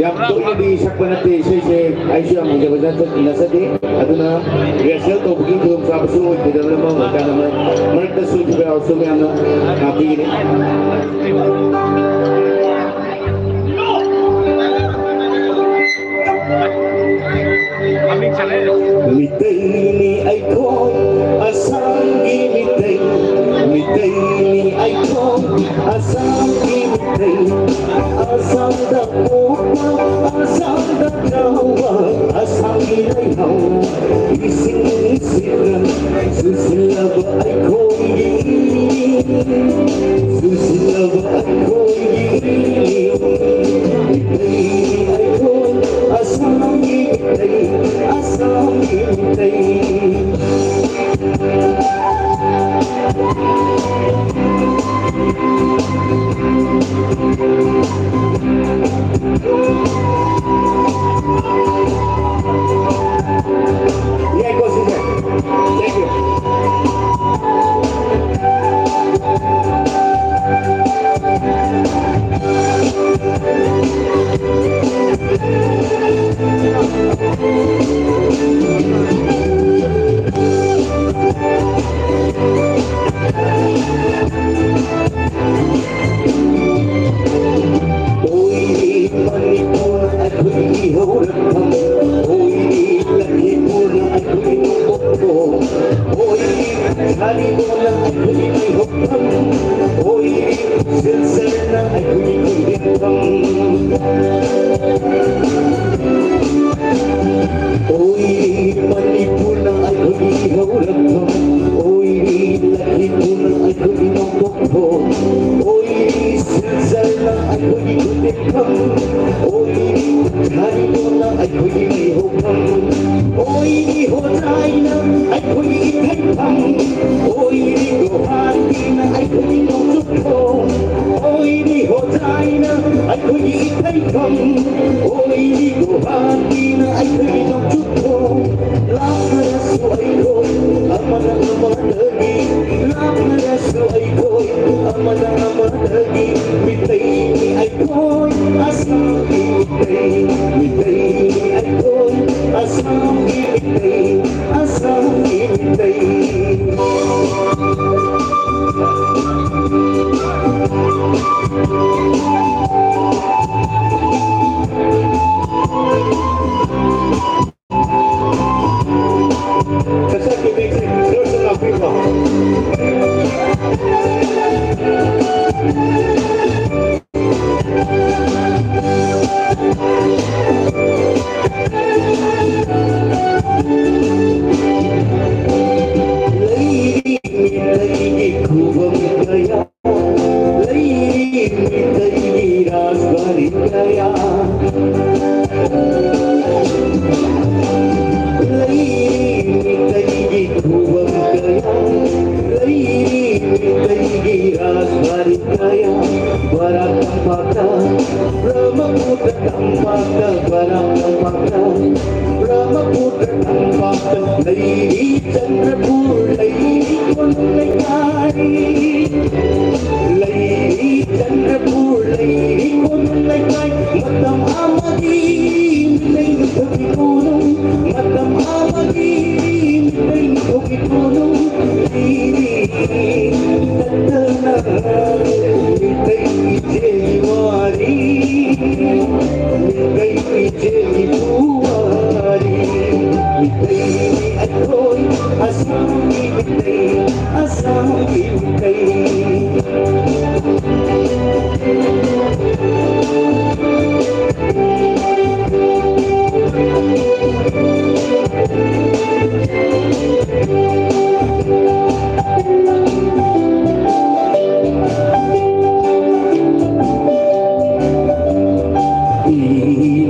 ꯌꯥꯝ ꯇꯣꯏꯅꯗꯤ ꯁꯛꯄ ꯅꯠꯇꯦ ꯏꯁꯩꯁꯦ, ꯑꯩꯁꯨ ꯌꯥꯝ ꯍꯩꯖꯕ ꯅꯠꯆ-, ꯅꯠꯆꯗꯦ꯫ ꯑꯗꯨꯅ ꯔꯤꯍꯔꯁꯦꯜ ꯇꯧꯕꯒꯤ ꯈꯨꯗꯣꯡꯆꯥꯕꯁꯨ ꯑꯣꯏꯈꯤꯗꯕꯅ ꯃꯔꯝ ꯑꯣꯏꯔꯀꯥꯟꯗ ꯃꯔꯛ, ꯃꯔꯛꯇ ꯁꯣꯏꯈꯤꯕ ꯌꯥꯎꯔꯁꯨ ꯃꯌꯥꯝꯅ ꯉꯥꯛꯄꯤꯒꯅꯤ꯫ ꯃꯤꯇꯩꯅꯤ ꯑꯩꯈꯣꯏ ꯑꯁꯥꯝꯒꯤ ꯃꯤꯇꯩ, ꯃꯤꯇꯩꯅꯤ ꯑꯩꯈꯣꯏ ꯑꯁꯥꯝꯒꯤ ꯃꯤꯇꯩ꯫ ꯑꯁꯥꯝꯗ ꯄꯣꯛꯄ, ꯑꯁꯥꯝꯗ ꯆꯥꯎꯕ, ꯑꯁꯥꯝꯒꯤ ꯂꯩꯍꯥꯎ ꯏꯁꯤꯡ ꯅꯨꯡꯁꯤꯠꯅ ꯆꯨꯁꯤꯜꯂꯕ ꯑꯩꯈꯣꯏꯒꯤ, ꯆꯨꯁꯤꯜꯂꯕ ꯑꯩꯈꯣꯏꯒꯤ ꯃꯤꯇꯩ, ꯑꯩꯈꯣꯏ ꯑꯁꯥꯝꯒꯤ ꯃꯤꯇꯩ, ꯑꯁꯥꯝꯒꯤ ꯃꯤꯇꯩ꯫ ꯌꯥꯏꯀꯣ ꯁꯤꯁꯦ? Thank you. ꯑꯣꯏꯔꯦ ꯃꯅꯤꯄꯨꯔ ꯑꯩꯈꯣꯏꯒꯤ ꯍꯧꯔꯛꯐꯝ, ꯑꯣꯏꯔꯦ ꯂꯛꯈꯤꯄꯨꯔꯅ ꯑꯩꯈꯣꯏꯒꯤ ꯄꯣꯛꯐꯝ, ꯑꯣꯏꯔꯦ ꯁꯥꯔꯤꯕꯣꯅ ꯑꯩꯈꯣꯏꯒꯤ ꯃꯤꯍꯧꯐꯝ, ꯑꯣꯏꯔꯦ ꯁꯤꯜꯆꯔꯅ ꯑꯩꯈꯣꯏꯒꯤ ꯈꯨꯟꯗꯤꯟꯐꯝ꯫ ꯍꯔꯤꯕꯣꯅ ꯑꯩꯈꯣꯏꯒꯤ ꯂꯩꯍꯧꯐꯝ, ꯑꯣꯏꯔꯤ ꯍꯣꯖꯥꯏꯅ ꯑꯩꯈꯣꯏꯒꯤ ꯏꯊꯩꯐꯝ, ꯑꯣꯏꯔꯤ ꯒꯣꯍꯥꯇꯤꯅ ꯑꯩꯈꯣꯏꯒꯤ ꯅꯣꯡꯆꯨꯞꯈꯣꯡ, ꯑꯣꯏꯔꯤ ꯍꯣꯖꯥꯏꯅ ꯑꯩꯈꯣꯏꯒꯤ ꯏꯊꯩꯐꯝ, ꯑꯣꯏꯔꯤ ꯒꯣꯍꯥꯇꯤꯅ ꯑꯩꯈꯣꯏꯒꯤ ꯅꯣꯡꯆꯨꯞꯈꯣꯡ꯫ ꯂꯥꯞꯅꯔꯁꯨ ꯑꯩꯈꯣꯏ ꯑꯃꯅ ꯑꯃꯗꯒꯤ, ꯂꯥꯞꯅꯔꯁꯨ ꯑꯩꯈꯣꯏ ꯑꯃꯅ ꯑꯃꯗꯒꯤ, ꯃꯤꯇꯩꯅꯤ ꯑꯩꯈꯣꯏ ꯑꯁꯥꯝꯒꯤ ꯃꯤꯇꯩ, ꯃꯤꯇꯩꯅꯤ ꯑꯩꯈꯣꯏ ꯑꯁꯥꯝꯒꯤ ꯃꯤꯇꯩ, ꯑꯁꯥꯝꯒꯤ ꯃꯤꯇꯩ꯫ ꯂꯩꯔꯤ ꯃꯤꯇꯩꯒꯤ ꯈꯨꯕꯝ ꯀꯌꯥ, ꯂꯩꯔꯤ ꯃꯤꯇꯩꯒꯤ ꯔꯥꯖꯕꯥꯔꯤ ꯀꯌꯥ, ꯂꯩꯔꯤ ꯃꯤꯇꯩꯒꯤ ꯈꯨꯕꯝ ꯀꯌꯥ, ꯂꯩꯔꯤ ꯃꯤꯇꯩꯒꯤ ꯔꯥꯖꯕꯥꯔꯤ ꯀꯌꯥ꯫ ꯕꯔꯥꯛ ꯇꯝꯄꯥꯛꯇ, ꯕ꯭ꯔꯍ꯭ꯃꯄꯨꯇ꯭ꯔ ꯇꯝꯄꯥꯛꯇ, ꯕꯔꯥꯛ ꯇꯝꯄꯥꯛꯇ, ꯕ꯭ꯔꯍ꯭ꯃꯄꯨꯇ꯭ꯔ ꯇꯝꯄꯥꯛꯇ ꯂꯩꯔꯤ ꯆꯟꯗ꯭ꯔꯄꯨꯔ, ꯂꯩꯔꯤ ꯀꯣꯅꯨꯡ ꯂꯩꯀꯥꯏ꯫ ꯂꯩꯔꯤ ꯆꯟꯗ꯭ꯔꯄꯨꯔ, ꯂꯩꯔꯤ ꯀꯣꯅꯨꯡ ꯂꯩꯀꯥꯏ꯫ ꯃꯇꯝ ꯑꯃꯗꯤ ꯃꯤꯇꯩ ꯅꯤꯡꯊꯧꯒꯤ ꯀꯣꯅꯨꯡ, ꯃꯇꯝ ꯑꯃꯗꯤ ꯃꯤꯇꯩ ꯅꯤꯡꯊꯧꯒꯤ ꯀꯣꯅꯨꯡ꯫ ꯂꯩꯔꯤ ꯇꯠꯇꯅ ꯃꯤꯇꯩ ꯏꯆꯦꯒꯤ ꯋꯥꯔꯤ, ꯃꯤꯇꯩ ꯏꯆꯦꯒꯤ ꯄꯨꯋꯥꯔꯤ꯫ ꯃꯤꯇꯩꯅꯤ ꯑꯩꯈꯣꯏ ꯑꯁꯥꯝꯒꯤ ꯃꯤꯇꯩ, ꯑꯁꯥꯝꯒꯤ ꯃꯤꯇꯩ꯫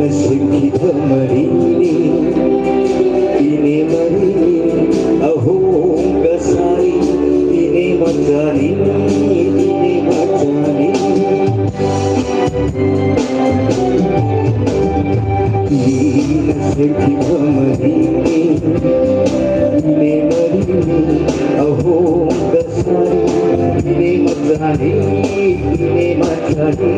ꯅꯁꯤꯡꯈꯤꯕ ꯃꯔꯤꯅꯤ, ꯏꯅꯦ ꯃꯔꯤꯅꯤ, ꯑꯍꯣꯡꯕ ꯁꯥꯔꯤ, ꯏꯅꯦ ꯃꯆꯥꯅꯤ, ꯏꯅꯦ ꯃꯆꯥꯅꯤ꯫ ꯏꯅ ꯁꯦꯝꯈꯤꯕ ꯃꯔꯤꯅꯤ, ꯏꯅꯦ ꯃꯔꯤꯅꯤ, ꯑꯍꯣꯡꯕ ꯁꯥꯔꯤ, ꯏꯅꯦ ꯃꯆꯥꯅꯤ, ꯏꯅꯦ ꯃꯆꯥꯅꯤ꯫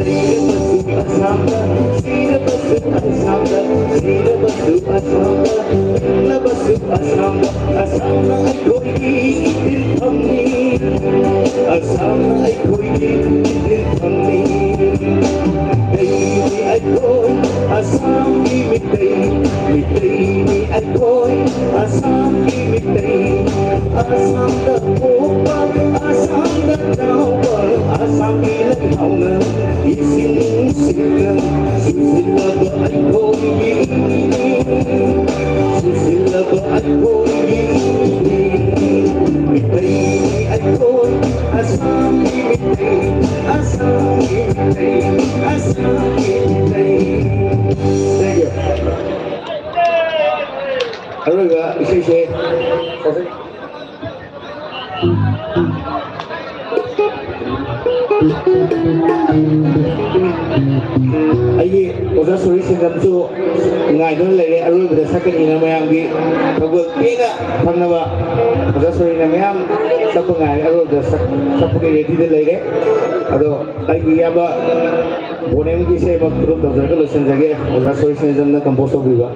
ꯂꯩꯔꯕꯁꯨ ꯑꯁꯥꯝꯗ, ꯁꯤꯔꯕꯁꯨ ꯑꯁꯥꯝꯗ, ꯁꯤꯔꯕꯁꯨ ꯑꯁꯥꯝꯗ, ꯍꯤꯡꯂꯕꯁꯨ ꯑꯁꯥꯝꯗ, ꯑꯁꯥꯝꯅ ꯑꯩꯈꯣꯏꯒꯤ ꯏꯊꯤꯟꯐꯝꯅꯤ, ꯑꯁꯥꯝꯅ ꯑꯩꯈꯣꯏꯒꯤ ꯏꯊꯤꯟꯐꯝꯅꯤ꯫ ꯃꯤꯇꯩꯅꯤ ꯑꯩꯈꯣꯏ, ꯑꯁꯥꯝꯒꯤ ꯃꯤꯇꯩ, ꯃꯤꯇꯩꯅꯤ ꯑꯩꯈꯣꯏ, ꯑꯁꯥꯝꯒꯤ ꯃꯤꯇꯩ꯫ ꯑꯁꯥꯝꯗ ꯄꯣꯛꯄ, ꯑꯁꯥꯝꯗ ꯆꯥꯎꯕ, ꯑꯁꯥꯝꯒꯤ ꯂꯩꯍꯥꯎꯅ ꯏꯁꯤꯡ ꯅꯨꯡꯁꯤꯠꯇ ꯁꯨꯡꯁꯤꯜꯂꯕ ꯑꯩꯈꯣꯏꯒꯤ ꯏꯅꯤ, ꯁꯨꯡꯁꯤꯜꯂꯕ ꯑꯩꯈꯣꯏꯒꯤ ꯏꯅꯤ꯫ ꯃꯤꯇꯩꯅꯤ ꯑꯩꯈꯣꯏ, ꯑꯁꯥꯝꯒꯤ ꯃꯤꯇꯩ, ꯑꯁꯥꯝꯒꯤ ꯃꯤꯇꯩ, ꯑꯁꯥꯝꯒꯤ ꯃꯤꯇꯩ꯫ Thank you. ꯑꯔꯣꯏꯕ ꯏꯁꯩꯁꯦ ꯑꯩꯒꯤ ꯑꯣꯖꯥ ꯁꯣꯔꯤ ꯁꯤꯡꯒꯝꯁꯨ ꯉꯥꯏꯗꯨꯅ ꯂꯩꯔꯦ꯫ ꯑꯔꯣꯏꯕꯗ ꯁꯛꯀꯅꯤꯅ ꯃꯌꯥꯝꯒꯤ ꯊꯧꯒꯜ ꯄꯦꯟꯅ ꯐꯪꯅꯕ ꯑꯣꯖꯥ ꯁꯣꯔꯤꯅ ꯃꯌꯥꯝ ꯁꯛꯄ ꯉꯥꯏꯔꯦ꯫ ꯑꯔꯣꯏꯕꯗ ꯁꯛ-, ꯁꯛꯄꯒꯤ ꯔꯦꯗꯤꯗ ꯂꯩꯔꯦ꯫ ꯑꯗꯣ ꯑꯩꯒꯤ ꯏꯌꯥꯝꯕ ꯕꯣꯅꯦꯝꯒꯤ ꯏꯁꯩ ꯑꯃ ꯈꯨꯗꯣꯜ ꯇꯧꯖꯔꯒ ꯂꯣꯏꯁꯤꯟꯖꯒꯦ꯫ ꯑꯣꯖꯥ ꯁꯣꯔꯤ ꯁꯤꯡꯒꯝꯅ ꯀꯝꯄꯣꯖ ꯇꯧꯕꯤꯕ꯫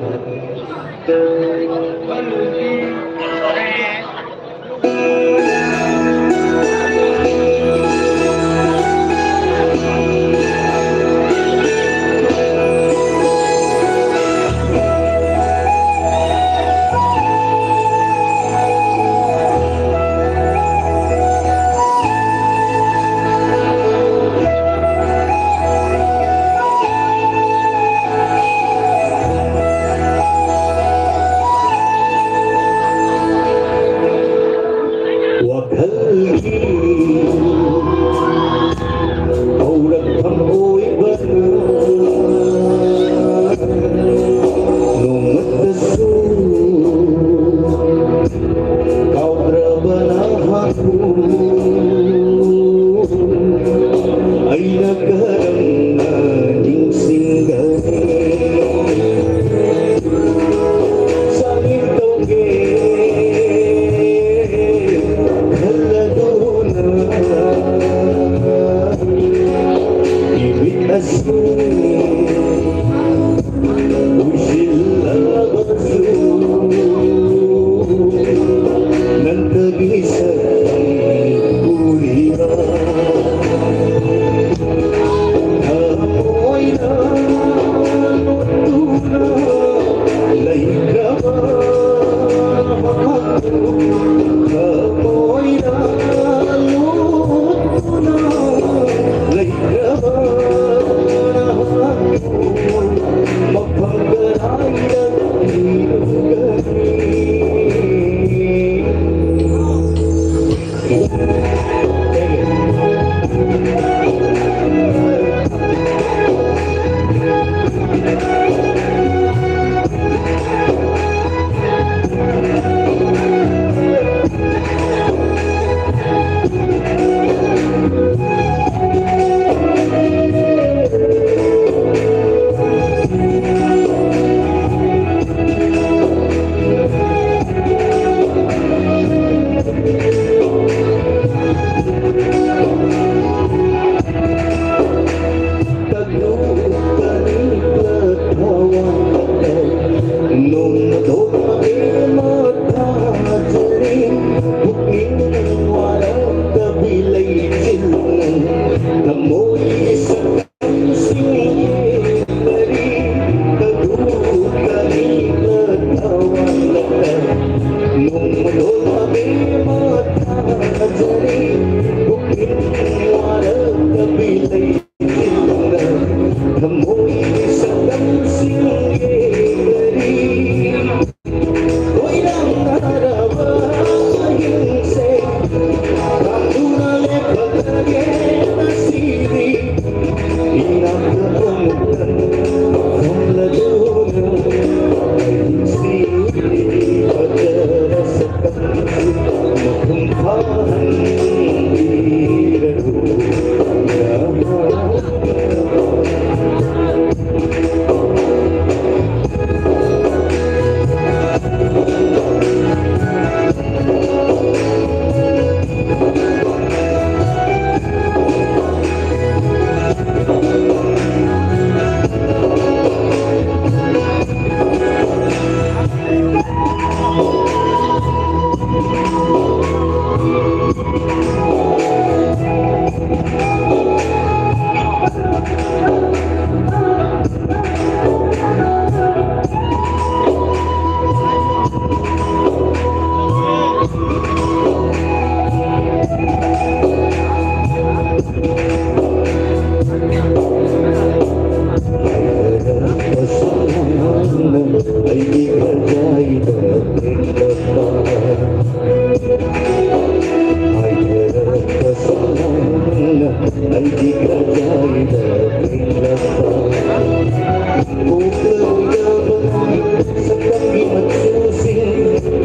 ꯁꯛꯇꯝꯒꯤ ꯃꯆꯨꯁꯤꯡ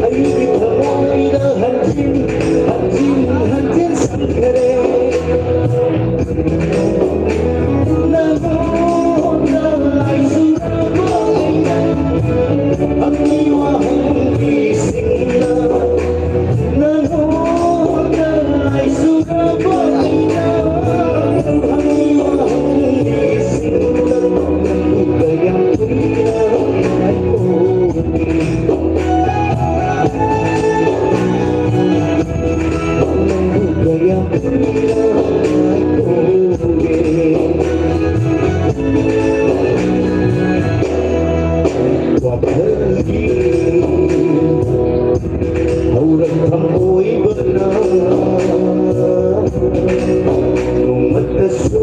ꯑꯩꯒꯤ ꯊꯃꯣꯏꯗ ꯍꯟꯖꯤꯟ ꯍꯟꯖꯤꯟ ꯍꯟꯖꯤꯟ ꯁꯪꯈꯔꯦ꯫ ꯅꯪꯉꯣꯟꯗ ꯂꯥꯏꯖꯨꯔꯕ ꯑꯩꯅ ꯑꯪꯒꯤ ꯋꯥꯍꯪꯒꯤꯁꯤꯡꯅ ꯅꯪꯉꯣꯟꯗ ꯂꯥꯏꯖꯨꯔꯕ ꯑꯩꯅ ꯑꯪꯒꯤ ꯋꯥꯍꯪꯒꯤꯁꯤꯡꯅ ꯅꯪꯕꯨ ꯀꯌꯥꯝ ꯀꯨꯏꯅ ꯉꯥꯏꯈꯣ? ꯅꯪꯕꯨ ꯀꯌꯥꯝ ꯀꯨꯏꯅ ꯉꯥꯏꯈꯣꯒꯦ? ꯋꯥꯈꯜꯒꯤ ꯍꯧꯔꯛꯐꯝ ꯑꯣꯏꯕꯅ ꯅꯣꯡꯃꯇꯁꯨ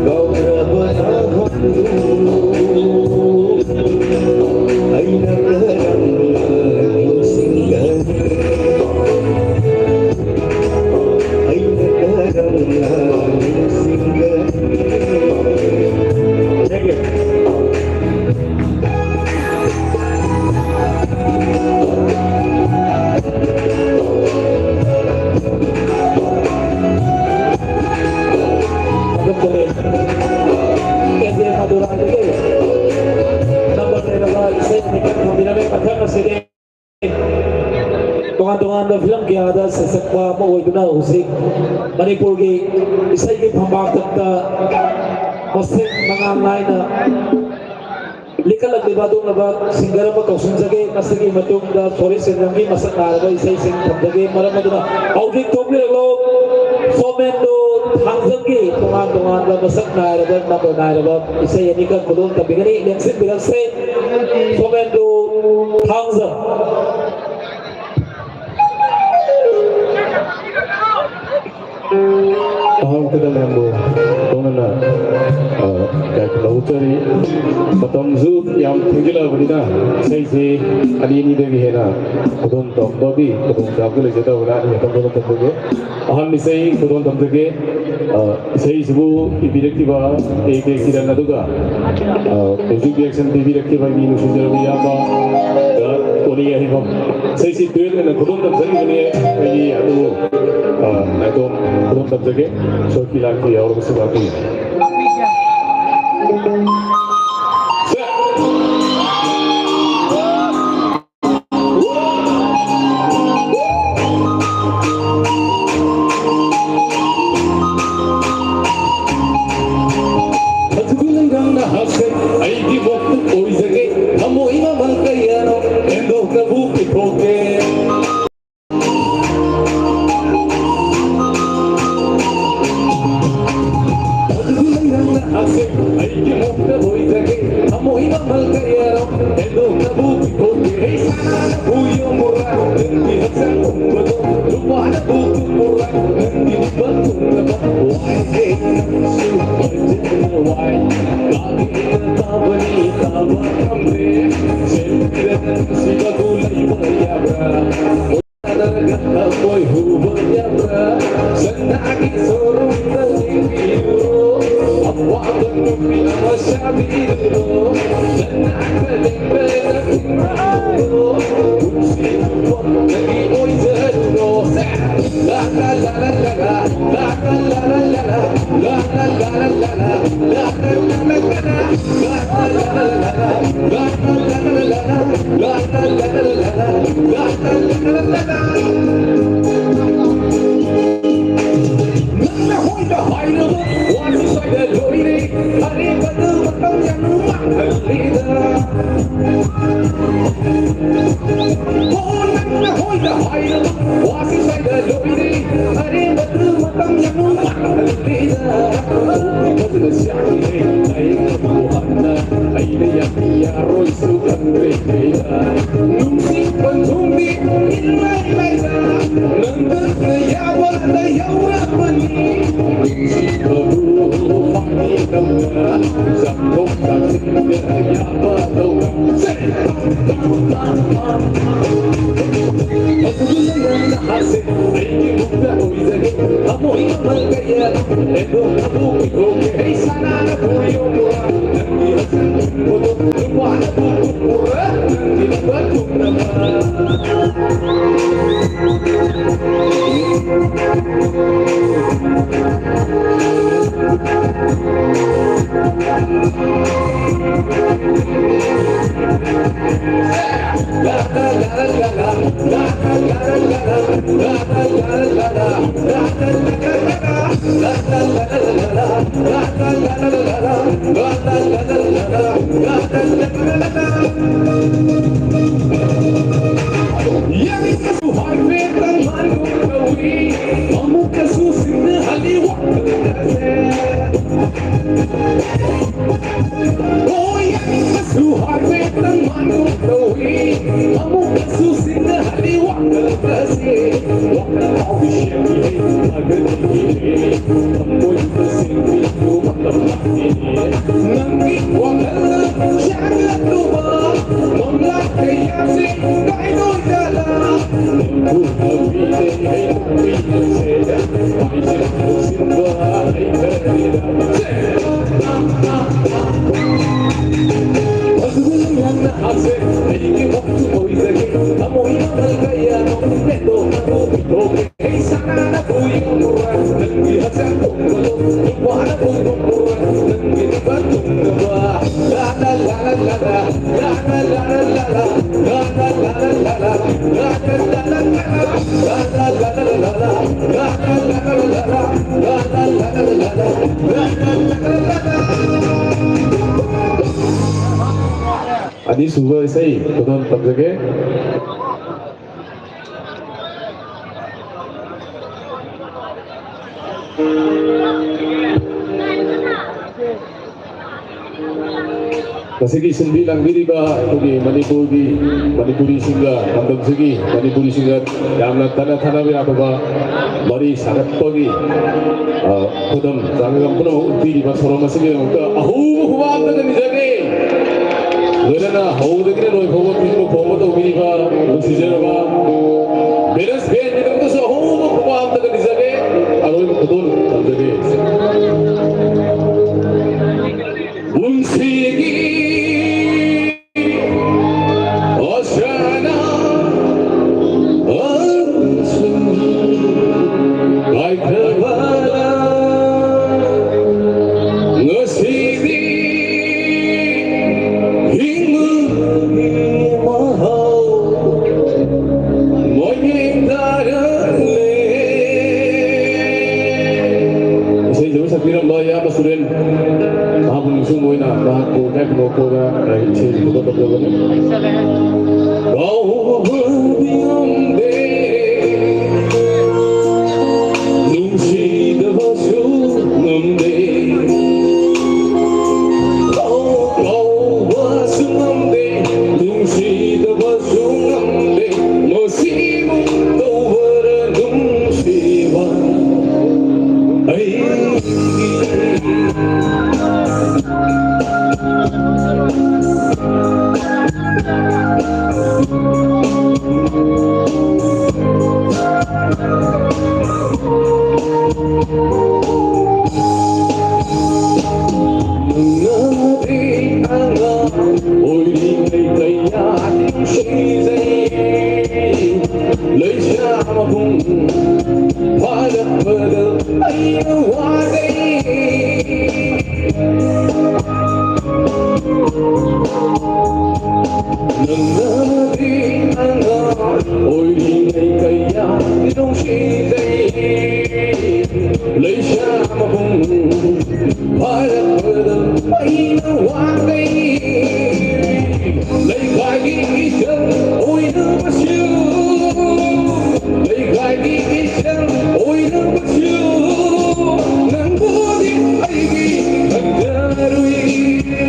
ꯀꯥꯎꯔꯕ ꯅꯍꯥꯟꯗꯨ ꯑꯩꯅ ꯀꯔꯝꯅ ꯅꯤꯡꯁꯤꯡꯒꯅꯤ? ꯑꯩꯅ ꯀꯔꯝꯅ ꯅꯤꯡꯁꯤꯡꯒꯅꯤ? Thank you. ꯑꯗꯨꯝꯕꯅꯦ꯫ ꯑꯦꯟ ꯖꯦ ꯃꯗꯨꯔꯥꯗꯒꯤ ꯅꯝꯕꯔ ꯂꯩꯔꯕ ꯏꯁꯩ ꯃꯤꯀꯠ ꯊꯝꯕꯤꯔꯝꯃꯤ꯫ ꯃꯊꯪ ꯑꯁꯤꯗꯤ ꯇꯣꯉꯥꯟ ꯇꯣꯉꯥꯟꯕ ꯐꯤꯂꯝ ꯀꯌꯥꯗ ꯁꯩꯁꯛꯄ ꯑꯃ ꯑꯣꯏꯗꯨꯅ ꯍꯧꯖꯤꯛ ꯃꯅꯤꯄꯨꯔꯒꯤ ꯏꯁꯩꯒꯤ ꯐꯝꯕꯥꯛꯇ ꯃꯁꯛ ꯃꯉꯥꯜ ꯅꯥꯏꯅ ꯂꯤꯈꯠꯂꯛꯂꯤꯕ ꯑꯗꯨꯒꯨꯝꯂꯕ ꯁꯤꯡꯒꯔ ꯑꯃ ꯀꯧꯁꯤꯟꯖꯒꯦ꯫ ꯃꯁꯤꯒꯤ ꯃꯇꯨꯡꯗ ꯁꯣꯔꯤ ꯁꯦꯟꯖꯝꯒꯤ ꯃꯁꯛ ꯅꯥꯏꯔꯕ ꯏꯁꯩꯁꯤꯡ ꯊꯝꯖꯒꯦ꯫ ꯃꯔꯝ ꯑꯗꯨꯅ ꯍꯧꯖꯤꯛ ꯊꯣꯛꯄꯤꯔꯛꯂꯣ ꯁꯣꯃꯦꯟꯗꯨ ꯊꯥꯡꯖꯝꯒꯤ ꯇꯣꯉꯥꯟ ꯇꯣꯉꯥꯟꯕ ꯃꯁꯛ ꯅꯥꯏꯔꯕ ꯅꯝꯕꯔ ꯅꯥꯏꯔꯕ ꯏꯁꯩ ꯑꯅꯤꯈꯛ ꯈꯨꯗꯣꯜ ꯇꯝꯕꯤꯒꯅꯤ꯫ ꯂꯦꯡꯁꯤꯟꯕꯤꯔꯛꯁꯦ ꯁꯣꯃꯦꯟꯗꯨ ꯊꯥꯡꯖꯝ꯫ ꯑꯍꯥꯟꯕꯗ ꯃꯌꯥꯝꯕꯨ ꯇꯣꯡꯅꯅ, ꯑ, ꯏꯀꯥꯏ ꯈꯨꯝꯅꯕ ꯍꯧꯖꯔꯤ꯫ ꯃꯇꯝꯁꯨ ꯌꯥꯝ ꯊꯦꯡꯖꯤꯜꯂꯛꯑꯕꯅꯤꯅ ꯏꯁꯩꯁꯤ ꯑꯅꯤ ꯑꯅꯤꯗꯒꯤ ꯍꯦꯟꯅ ꯈꯨꯗꯣꯜ ꯇꯝꯕꯒꯤ ꯈꯨꯗꯣꯡꯆꯥꯕꯗꯨ ꯂꯩꯖꯗꯕꯅ ꯑꯅꯤ ꯈꯛꯇꯪ ꯈꯨꯗꯣꯜ ꯇꯝꯖꯒꯦ꯫ ꯑꯍꯥꯟꯕ ꯏꯁꯩ ꯈꯨꯗꯣꯜ ꯇꯝꯖꯒꯦ꯫ ꯑ, ꯏꯁꯩꯁꯤꯕꯨ ꯏꯕꯤꯔꯛꯈꯤꯕ ꯑꯦ ꯀꯦ ꯀꯤꯔꯟ, ꯑꯗꯨꯒ, ꯑ, ꯃ꯭ꯌꯨꯖꯤꯛ ꯗꯤꯔꯦꯛꯁꯟ ꯄꯤꯕꯤꯔꯛꯈꯤꯕ ꯏꯅꯦ ꯅꯨꯡꯁꯤꯖꯔꯕ ꯏꯌꯥꯝꯕꯗ ꯀꯣꯅꯤ ꯌꯥꯏꯐꯝ꯫ ꯏꯁꯩꯁꯤ ꯇꯨꯌꯦꯜ ꯑꯣꯏꯅ ꯈꯨꯗꯣꯜ ꯇꯝꯖꯔꯤꯕꯅꯤ ꯑꯩꯒꯤ, ꯑꯗꯨ, ꯑ, ꯅꯥꯏꯇꯣꯝ ꯈꯨꯗꯣꯜ ꯇꯝꯖꯒꯦ꯫ ꯁꯣꯏꯈꯤ ꯂꯥꯟꯈꯤ ꯌꯥꯎꯔꯕꯁꯨ ꯉꯥꯛꯄꯤꯌꯨ꯫ ꯑꯗꯨꯒꯤ ꯂꯩꯔꯥꯡ ꯅꯍꯥꯛꯁꯦ ꯑꯩꯒꯤ ꯃꯣꯛꯇ ꯑꯣꯏꯖꯒꯦ꯫ ꯊꯃꯣꯏ ꯃꯃꯜ ꯀꯌꯥꯅꯣ ꯍꯦꯟꯗꯣꯛꯅꯕꯨ ꯄꯤꯊꯣꯛꯀꯦ꯫ ꯑꯗꯨꯒꯤ ꯂꯩꯔꯥꯡ ꯅꯍꯥꯛꯁꯦ ꯑꯩꯒꯤ ꯃꯣꯛꯇ ꯑꯣꯏꯖꯒꯦ꯫ ꯊꯃꯣꯏ ꯃꯃꯜ ꯀꯌꯥꯅꯣ ꯍꯦꯟꯗꯣꯛꯅꯕꯨ ꯄꯤꯊꯣꯛꯀꯦ꯫ ꯍꯩ ꯁꯅꯥꯅꯕꯨ ꯌꯣꯝꯃꯨꯔꯥ ꯅꯪꯒꯤ ꯍꯛꯆꯥꯡ ꯄꯨꯝꯕꯗꯣ, ꯂꯨꯄꯥꯅꯕꯨ ꯇꯨꯝꯃꯨꯔꯥ ꯅꯪꯒꯤ ꯂꯨꯄꯥ ꯄꯨꯝꯅꯃꯛ꯫ ꯋꯥꯏꯍꯦ ꯅꯪꯁꯨ ꯐꯖꯅ ꯋꯥꯏ꯫ ꯇꯥꯒꯦꯅ ꯇꯥꯕꯅꯤ ꯇꯥꯕ ꯉꯝꯗꯦ꯫ ꯁꯦꯝꯕꯤꯔ ꯅꯨꯡꯁꯤꯕꯕꯨ ꯂꯩꯕ ꯌꯥꯕ꯭ꯔꯥ? ꯊꯃꯣꯏ ꯍꯨꯕ ꯌꯥꯕ꯭ꯔꯥ? ꯁꯅꯥꯒꯤ ꯁꯣꯔꯨꯝꯗ ꯂꯦꯡꯕꯤꯔꯨꯔꯣ꯫ ꯑꯋꯥꯕ ꯅꯨꯄꯤ ꯑꯃ ꯁꯥꯕꯤꯔꯨꯔꯣ꯫ ꯁꯅꯥꯒ ꯂꯦꯡꯕꯗ ꯊꯤꯡꯕꯤꯔꯨꯔꯣ꯫ ꯄꯨꯟꯁꯤ ꯆꯨꯞꯄ ꯅꯪꯒꯤ ꯑꯣꯏꯖꯔꯨꯔꯣ꯫ ꯂꯥ ꯂꯥ ꯂꯥ ꯂꯥ ꯂꯥ ꯂꯥ꯫ ꯅꯪꯅ ꯍꯣꯏꯗ ꯍꯥꯏꯔꯕ ꯋꯥꯁꯤ ꯁ꯭ꯋꯥꯏꯗ ꯂꯣꯏꯔꯦ꯫ ꯑꯔꯦꯝꯕꯗ ꯃꯇꯝ ꯌꯥꯝ ꯃꯥꯡꯍꯜꯂꯦꯗ꯫ ꯑꯣ, ꯅꯪꯅ ꯍꯣꯏꯗ ꯍꯥꯏꯔꯕ ꯋꯥꯁꯤ ꯁ꯭ꯋꯥꯏꯗ ꯂꯣꯏꯔꯦ꯫ ꯑꯔꯦꯝꯕꯗ ꯃꯇꯝ ꯌꯥꯝ ꯃꯥꯡꯍꯜꯂꯦꯗ꯫ ꯅꯁꯥꯒꯤ ꯂꯥꯏꯌꯦꯡꯕꯕꯨ ꯍꯥꯟꯅ ꯑꯩꯅ ꯌꯥꯕꯤ ꯌꯥꯔꯣꯏꯁꯨ ꯈꯪꯗ꯭ꯔꯦ ꯀꯩꯗ꯫ ꯅꯨꯡꯁꯤꯠ ꯄꯟꯊꯨꯡꯗꯤ ꯏꯟꯂꯥꯏ ꯂꯥꯏꯗ ꯅꯪꯅ ꯌꯥꯕꯗ ꯌꯧꯔꯕꯅꯤ꯫ ꯅꯨꯡꯁꯤꯕꯕꯨ ꯐꯥꯒꯤ ꯇꯧꯅ ꯆꯥꯊꯣꯛ ꯆꯥꯁꯤꯟꯕ ꯌꯥꯕ ꯇꯧꯅ꯫ ꯁꯦ! ꯑꯗꯨꯒ ꯂꯩꯔꯝꯅ ꯍꯥꯁꯦ ꯑꯩꯒꯤ ꯃꯨꯛꯇ ꯑꯣꯏꯖꯒꯦ꯫ ꯊꯃꯣꯏ ꯃꯃꯜ ꯀꯌꯥ ꯑꯦꯗꯣ ꯑꯗꯨ ꯄꯤꯊꯣꯛꯀꯦ꯫ ꯑꯩ ꯁꯅꯥꯅ ꯄꯨꯔꯤꯌꯣ ꯄꯨꯔꯥ ꯅꯪꯒꯤ ꯍꯛꯆꯥꯡ ꯊꯨꯝꯕꯗꯣ ꯅꯨꯄꯥꯅ ꯄꯨꯊꯣꯛꯄ꯭ꯔꯥ ꯅꯪꯒꯤ ꯅꯨꯄꯥ ꯊꯨꯡꯅꯕ꯫ ꯌꯥꯔꯤꯕꯁꯨ ꯍꯥꯏꯐꯦꯠꯇꯪ ꯃꯥꯟꯒꯨꯝ ꯇꯧꯏ, ꯑꯃꯨꯛꯀꯁꯨ ꯁꯤꯡꯅꯍꯜꯂꯤ ꯋꯥꯈꯜ ꯑꯁꯦ꯫ ꯍꯣꯏ, ꯌꯥꯔꯤꯕꯁꯨ ꯍꯥꯏꯐꯦꯠꯇꯪ ꯃꯥꯟꯒꯨꯝ ꯇꯧꯏ, ꯑꯃꯨꯛꯀꯁꯨ ꯁꯤꯡꯅꯍꯜꯂꯤ ꯋꯥꯈꯜ ꯑꯁꯦ꯫ ꯋꯥꯈꯜ ꯐꯥꯎꯕꯤ ꯁꯦꯝꯕꯤꯔꯦ, ꯊꯥꯒꯠꯄꯤꯔꯦ, ꯊꯃꯣꯏꯗ ꯁꯦꯡꯕꯤꯌꯨ ꯃꯇꯝ ꯂꯥꯛꯂꯦ꯫ ꯅꯪꯒꯤ ꯋꯥꯈꯜꯅ ꯁꯥꯒꯠꯂꯨꯕ ꯃꯪꯂꯥꯟ ꯀꯌꯥꯁꯦ ꯀꯥꯏꯗꯣꯏꯖꯥꯠꯂꯥ? ꯑꯅꯤꯁꯨꯕ ꯏꯁꯩ ꯈꯨꯗꯣꯜ ꯇꯝꯖꯒꯦ꯫ ꯃꯁꯤꯒꯤ ꯁꯤꯟꯕꯤ ꯂꯥꯡꯕꯤꯔꯤꯕ ꯑꯩꯈꯣꯏꯒꯤ ꯃꯅꯤꯄꯨꯔꯒꯤ, ꯃꯅꯤꯄꯨꯔꯤꯁꯤꯡꯒ, ꯂꯝꯗꯝꯁꯤꯒꯤ ꯃꯅꯤꯄꯨꯔꯤꯁꯤꯡꯒ ꯌꯥꯝꯅ ꯇꯠꯅ ꯊꯥꯅꯕ ꯌꯥꯗꯕ ꯃꯔꯤ ꯁꯥꯒꯠꯄꯒꯤ, ꯑ, ꯈꯨꯗꯝ ꯆꯥꯡꯗꯝ ꯄꯨꯝꯅꯃꯛ ꯎꯠꯄꯤꯔꯤꯕ ꯊꯧꯔꯝ ꯑꯁꯤꯒꯤꯗꯃꯛꯇ ꯑꯍꯧꯕ ꯈꯨꯕꯥꯛ ꯑꯝꯇꯒ ꯅꯤꯖꯒꯦ꯫ ꯂꯣꯏꯅꯅ ꯍꯧꯕꯗꯒꯤꯅ ꯂꯣꯏ ꯐꯥꯎꯕ ꯄꯤꯛꯄ ꯐꯥꯎꯕ ꯇꯧꯕꯤꯔꯤꯕ ꯅꯨꯡꯁꯤꯖꯔꯕ ꯕꯦꯂꯦꯟꯁ ꯕꯦꯟꯒꯤꯗꯃꯛꯇꯁꯨ ꯑꯍꯧꯕ ꯈꯨꯕꯥꯛ ꯑꯝꯇꯒ ꯅꯤꯖꯒꯦ꯫ ꯑꯔꯣꯏꯕ ꯈꯨꯗꯣꯜ ꯇꯝꯖꯒꯦ꯫ ꯄꯨꯟꯁꯤꯒꯤ ꯑꯣꯁꯥꯅ ꯑꯁꯨꯝ ꯀꯥꯏꯈ꯭ꯔꯕꯅ ꯉꯁꯤꯗꯤ ꯍꯤꯡꯕꯒꯤ ꯃꯍꯥꯎ ꯃꯣꯏꯅ ꯇꯥꯔꯛꯂꯦ꯫ ꯏꯁꯩꯗꯨ ꯁꯛꯄꯤꯔꯝꯕ ꯏꯌꯥꯝꯕ ꯁꯨꯔꯦꯟ ꯃꯍꯥꯛꯄꯨ ꯅꯤꯡꯁꯤꯡꯕ ꯑꯣꯏꯅ ꯃꯍꯥꯛꯄꯨ ꯏꯀꯥꯏ ꯈꯨꯝꯅꯧ ꯀꯧꯔꯒ ꯏꯁꯩ ꯁꯛꯄ ꯇꯧꯖꯕꯅꯤ꯫ ꯀꯥꯎꯕꯗꯤ ꯉꯝꯗꯦ, ꯅꯨꯡꯁꯤꯗꯕꯁꯨ ꯉꯝꯗꯦ꯫ ꯀꯥꯎ-, ꯀꯥꯎꯕꯁꯨ ꯉꯝꯗꯦ, ꯅꯨꯡꯁꯤꯗꯕꯁꯨ ꯉꯝꯗꯦ꯫ ꯃꯁꯤꯕꯨ ꯇꯧꯕꯔ ꯅꯨꯡꯁꯤꯕ ꯑꯩꯒꯤ꯫ ꯅꯪꯅꯗꯤ ꯑꯉꯥꯡ ꯑꯣꯏꯔꯤꯉꯩ ꯀꯌꯥꯗꯤ ꯅꯨꯡꯁꯤꯖꯩ꯫ ꯂꯩꯁꯥ ꯃꯄꯨꯡ ꯐꯥꯔꯛꯄꯗ ꯑꯩꯅ ꯋꯥꯖꯩ꯫ ꯅꯪꯅꯗꯤ ꯑꯉꯥꯡ ꯑꯣꯏꯔꯤꯉꯩ ꯀꯌꯥꯗꯤ ꯅꯨꯡꯁꯤꯖꯩ꯫ ꯂꯩꯁꯥ ꯃꯄꯨꯡ ꯐꯥꯔꯛꯄꯗ ꯑꯩꯅ ꯋꯥꯈꯩ ꯂꯩꯀꯥꯏꯒꯤ ꯏꯆꯜ ꯑꯣꯏꯔꯕꯁꯨ, ꯂꯩꯀꯥꯏꯒꯤ ꯏꯆꯜ ꯑꯣꯏꯔꯕꯁꯨ, ꯅꯪꯕꯨꯗꯤ ꯑꯩꯒꯤ ꯈꯟꯖꯔꯨꯏ꯫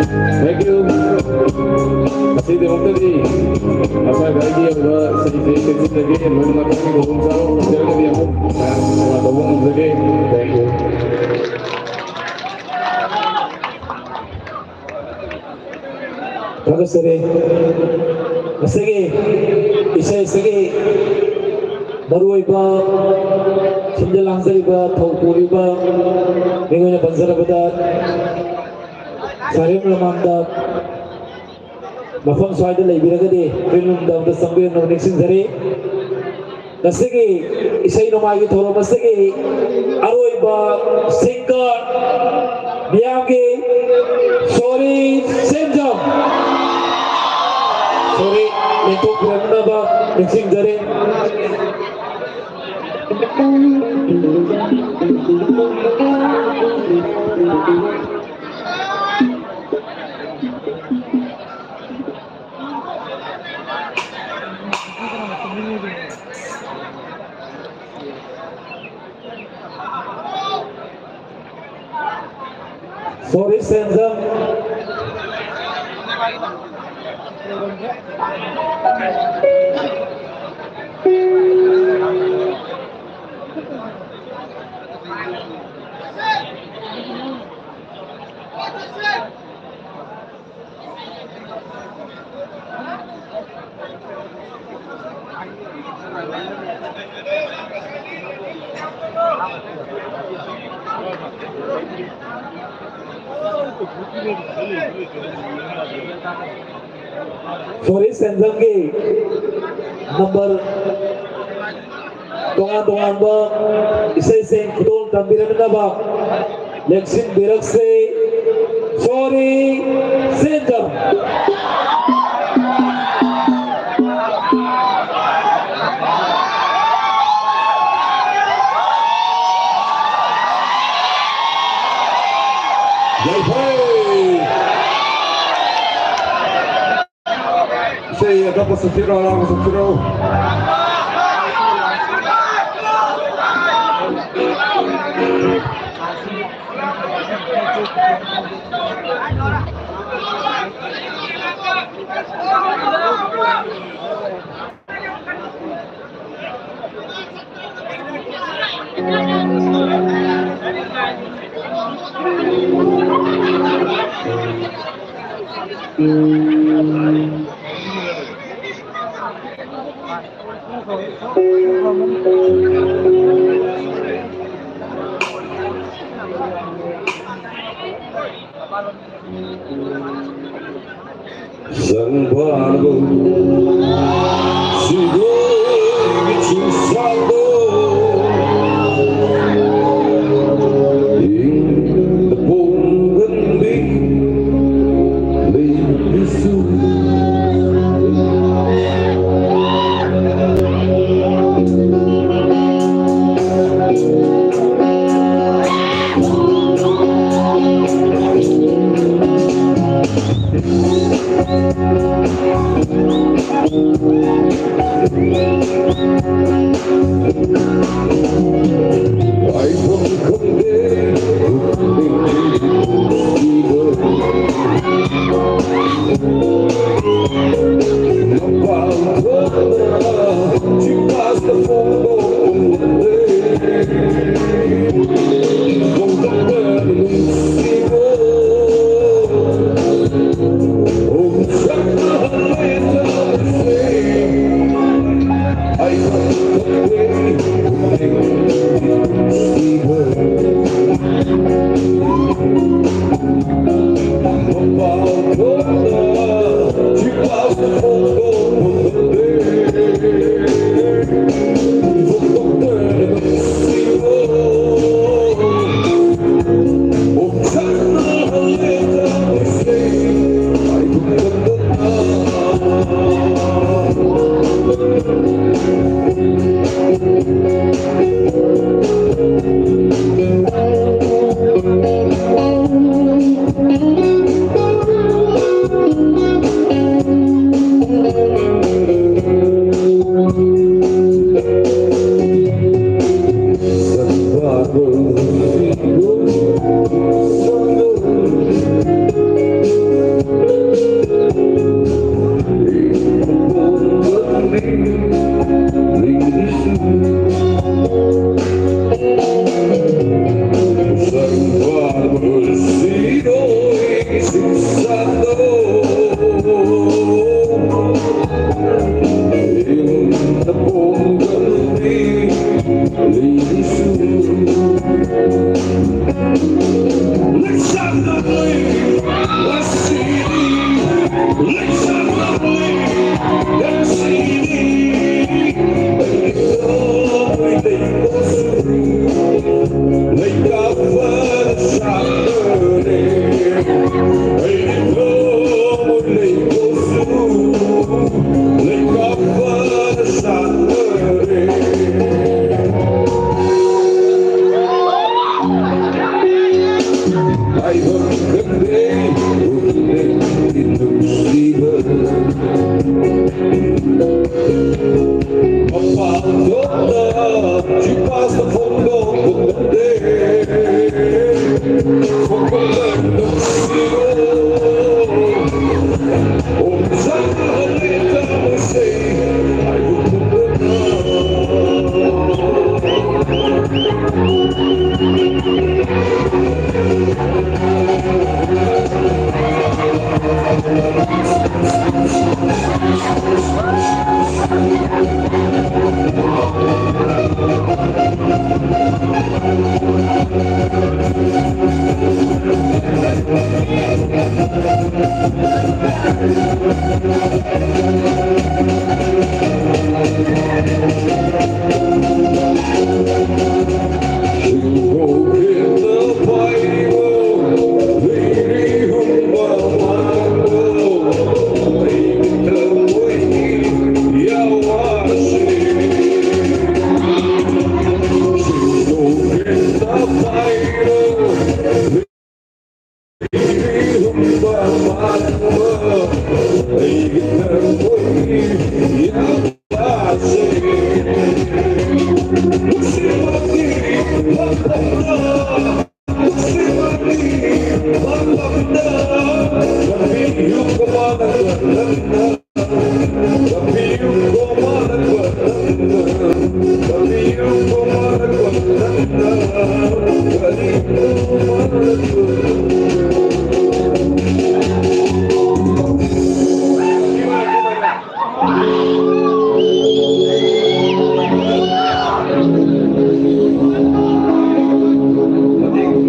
Thank you. ꯉꯁꯤꯗꯃꯛꯇꯗꯤ ꯃꯁꯥ ꯈꯔꯒꯤ ꯑꯣꯏꯕ ꯁꯤꯁꯦ ꯇꯦꯟꯁꯤꯟꯖꯒꯦ, ꯂꯣꯏꯅꯃꯛ ꯊꯝꯕꯤꯕ ꯃꯄꯨꯡ ꯐꯥꯅ ꯐꯪꯖꯔꯒꯗꯤ ꯑꯃꯨꯛ ꯃꯌꯥꯝ ꯁꯦꯕꯥ ꯇꯧꯕ ꯉꯝꯖꯒꯦ꯫ Thank you. ꯊꯥꯒꯠꯆꯔꯤ꯫ ꯉꯁꯤꯒꯤ ꯏꯁꯩ ꯑꯁꯤꯒꯤ ꯃꯔꯨꯑꯣꯏꯕ ꯁꯤꯟꯖ ꯂꯥꯡꯖꯔꯤꯕ, ꯊꯧ ꯄꯨꯔꯤꯕ ꯃꯤꯡ ꯑꯣꯏꯅ ꯄꯟꯖꯔꯕꯗ ꯁꯥꯔꯦꯝ ꯂꯃꯥꯡꯗ ꯃꯐꯝ ꯁ꯭ꯋꯥꯏꯗ ꯂꯩꯕꯤꯔꯒꯗꯤ green room ꯗ ꯑꯝꯇ ꯆꯪꯕꯤꯔꯛꯅꯕ ꯅꯤꯡꯁꯤꯡꯖꯔꯤ꯫ ꯉꯁꯤꯒꯤ ꯏꯁꯩ ꯅꯣꯡꯃꯥꯏꯒꯤ ꯊꯧꯔꯝ ꯑꯁꯤꯒꯤ ꯑꯔꯣꯏꯕ singer ꯃꯤꯌꯥꯝꯒꯤ ꯁꯣꯔꯤ ꯁꯦꯟꯖꯝ꯫ ꯁꯣꯔꯤ ꯂꯦꯡꯊꯣꯛꯄꯤꯔꯛꯅꯕ ꯅꯤꯡꯁꯤꯡꯖꯔꯤ꯫ Sorry, Senzam. Sorry, Senzamgi number ꯇꯣꯉꯥꯟ ꯇꯣꯉꯥꯟꯕ ꯏꯁꯩꯁꯤꯡ ꯈꯨꯗꯣꯜ ꯇꯝꯕꯤꯔꯛꯅꯕ ꯂꯦꯡꯁꯤꯟꯕꯤꯔꯛꯁꯤ꯫ Sorry, Senzam. ꯌꯥꯏꯐꯩ꯫ ꯏꯁꯩ ꯑꯇꯣꯞꯄ ꯁꯛꯄꯤꯔꯣ, ꯑꯔꯥꯡꯕ ꯁꯛꯄꯤꯔꯣ꯫ ꯁꯪꯕꯥꯟꯕꯨ ꯁꯤꯗꯣꯏꯒꯤ ꯆꯤꯡꯁꯥꯡꯗꯣ ꯏꯪꯅ ꯄꯣꯝꯒꯟꯕꯤ ꯂꯩꯔꯤꯁꯨ꯫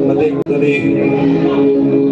ꯃꯇꯦꯛ, ꯃꯇꯦꯛ, ꯃꯇꯦꯛ꯫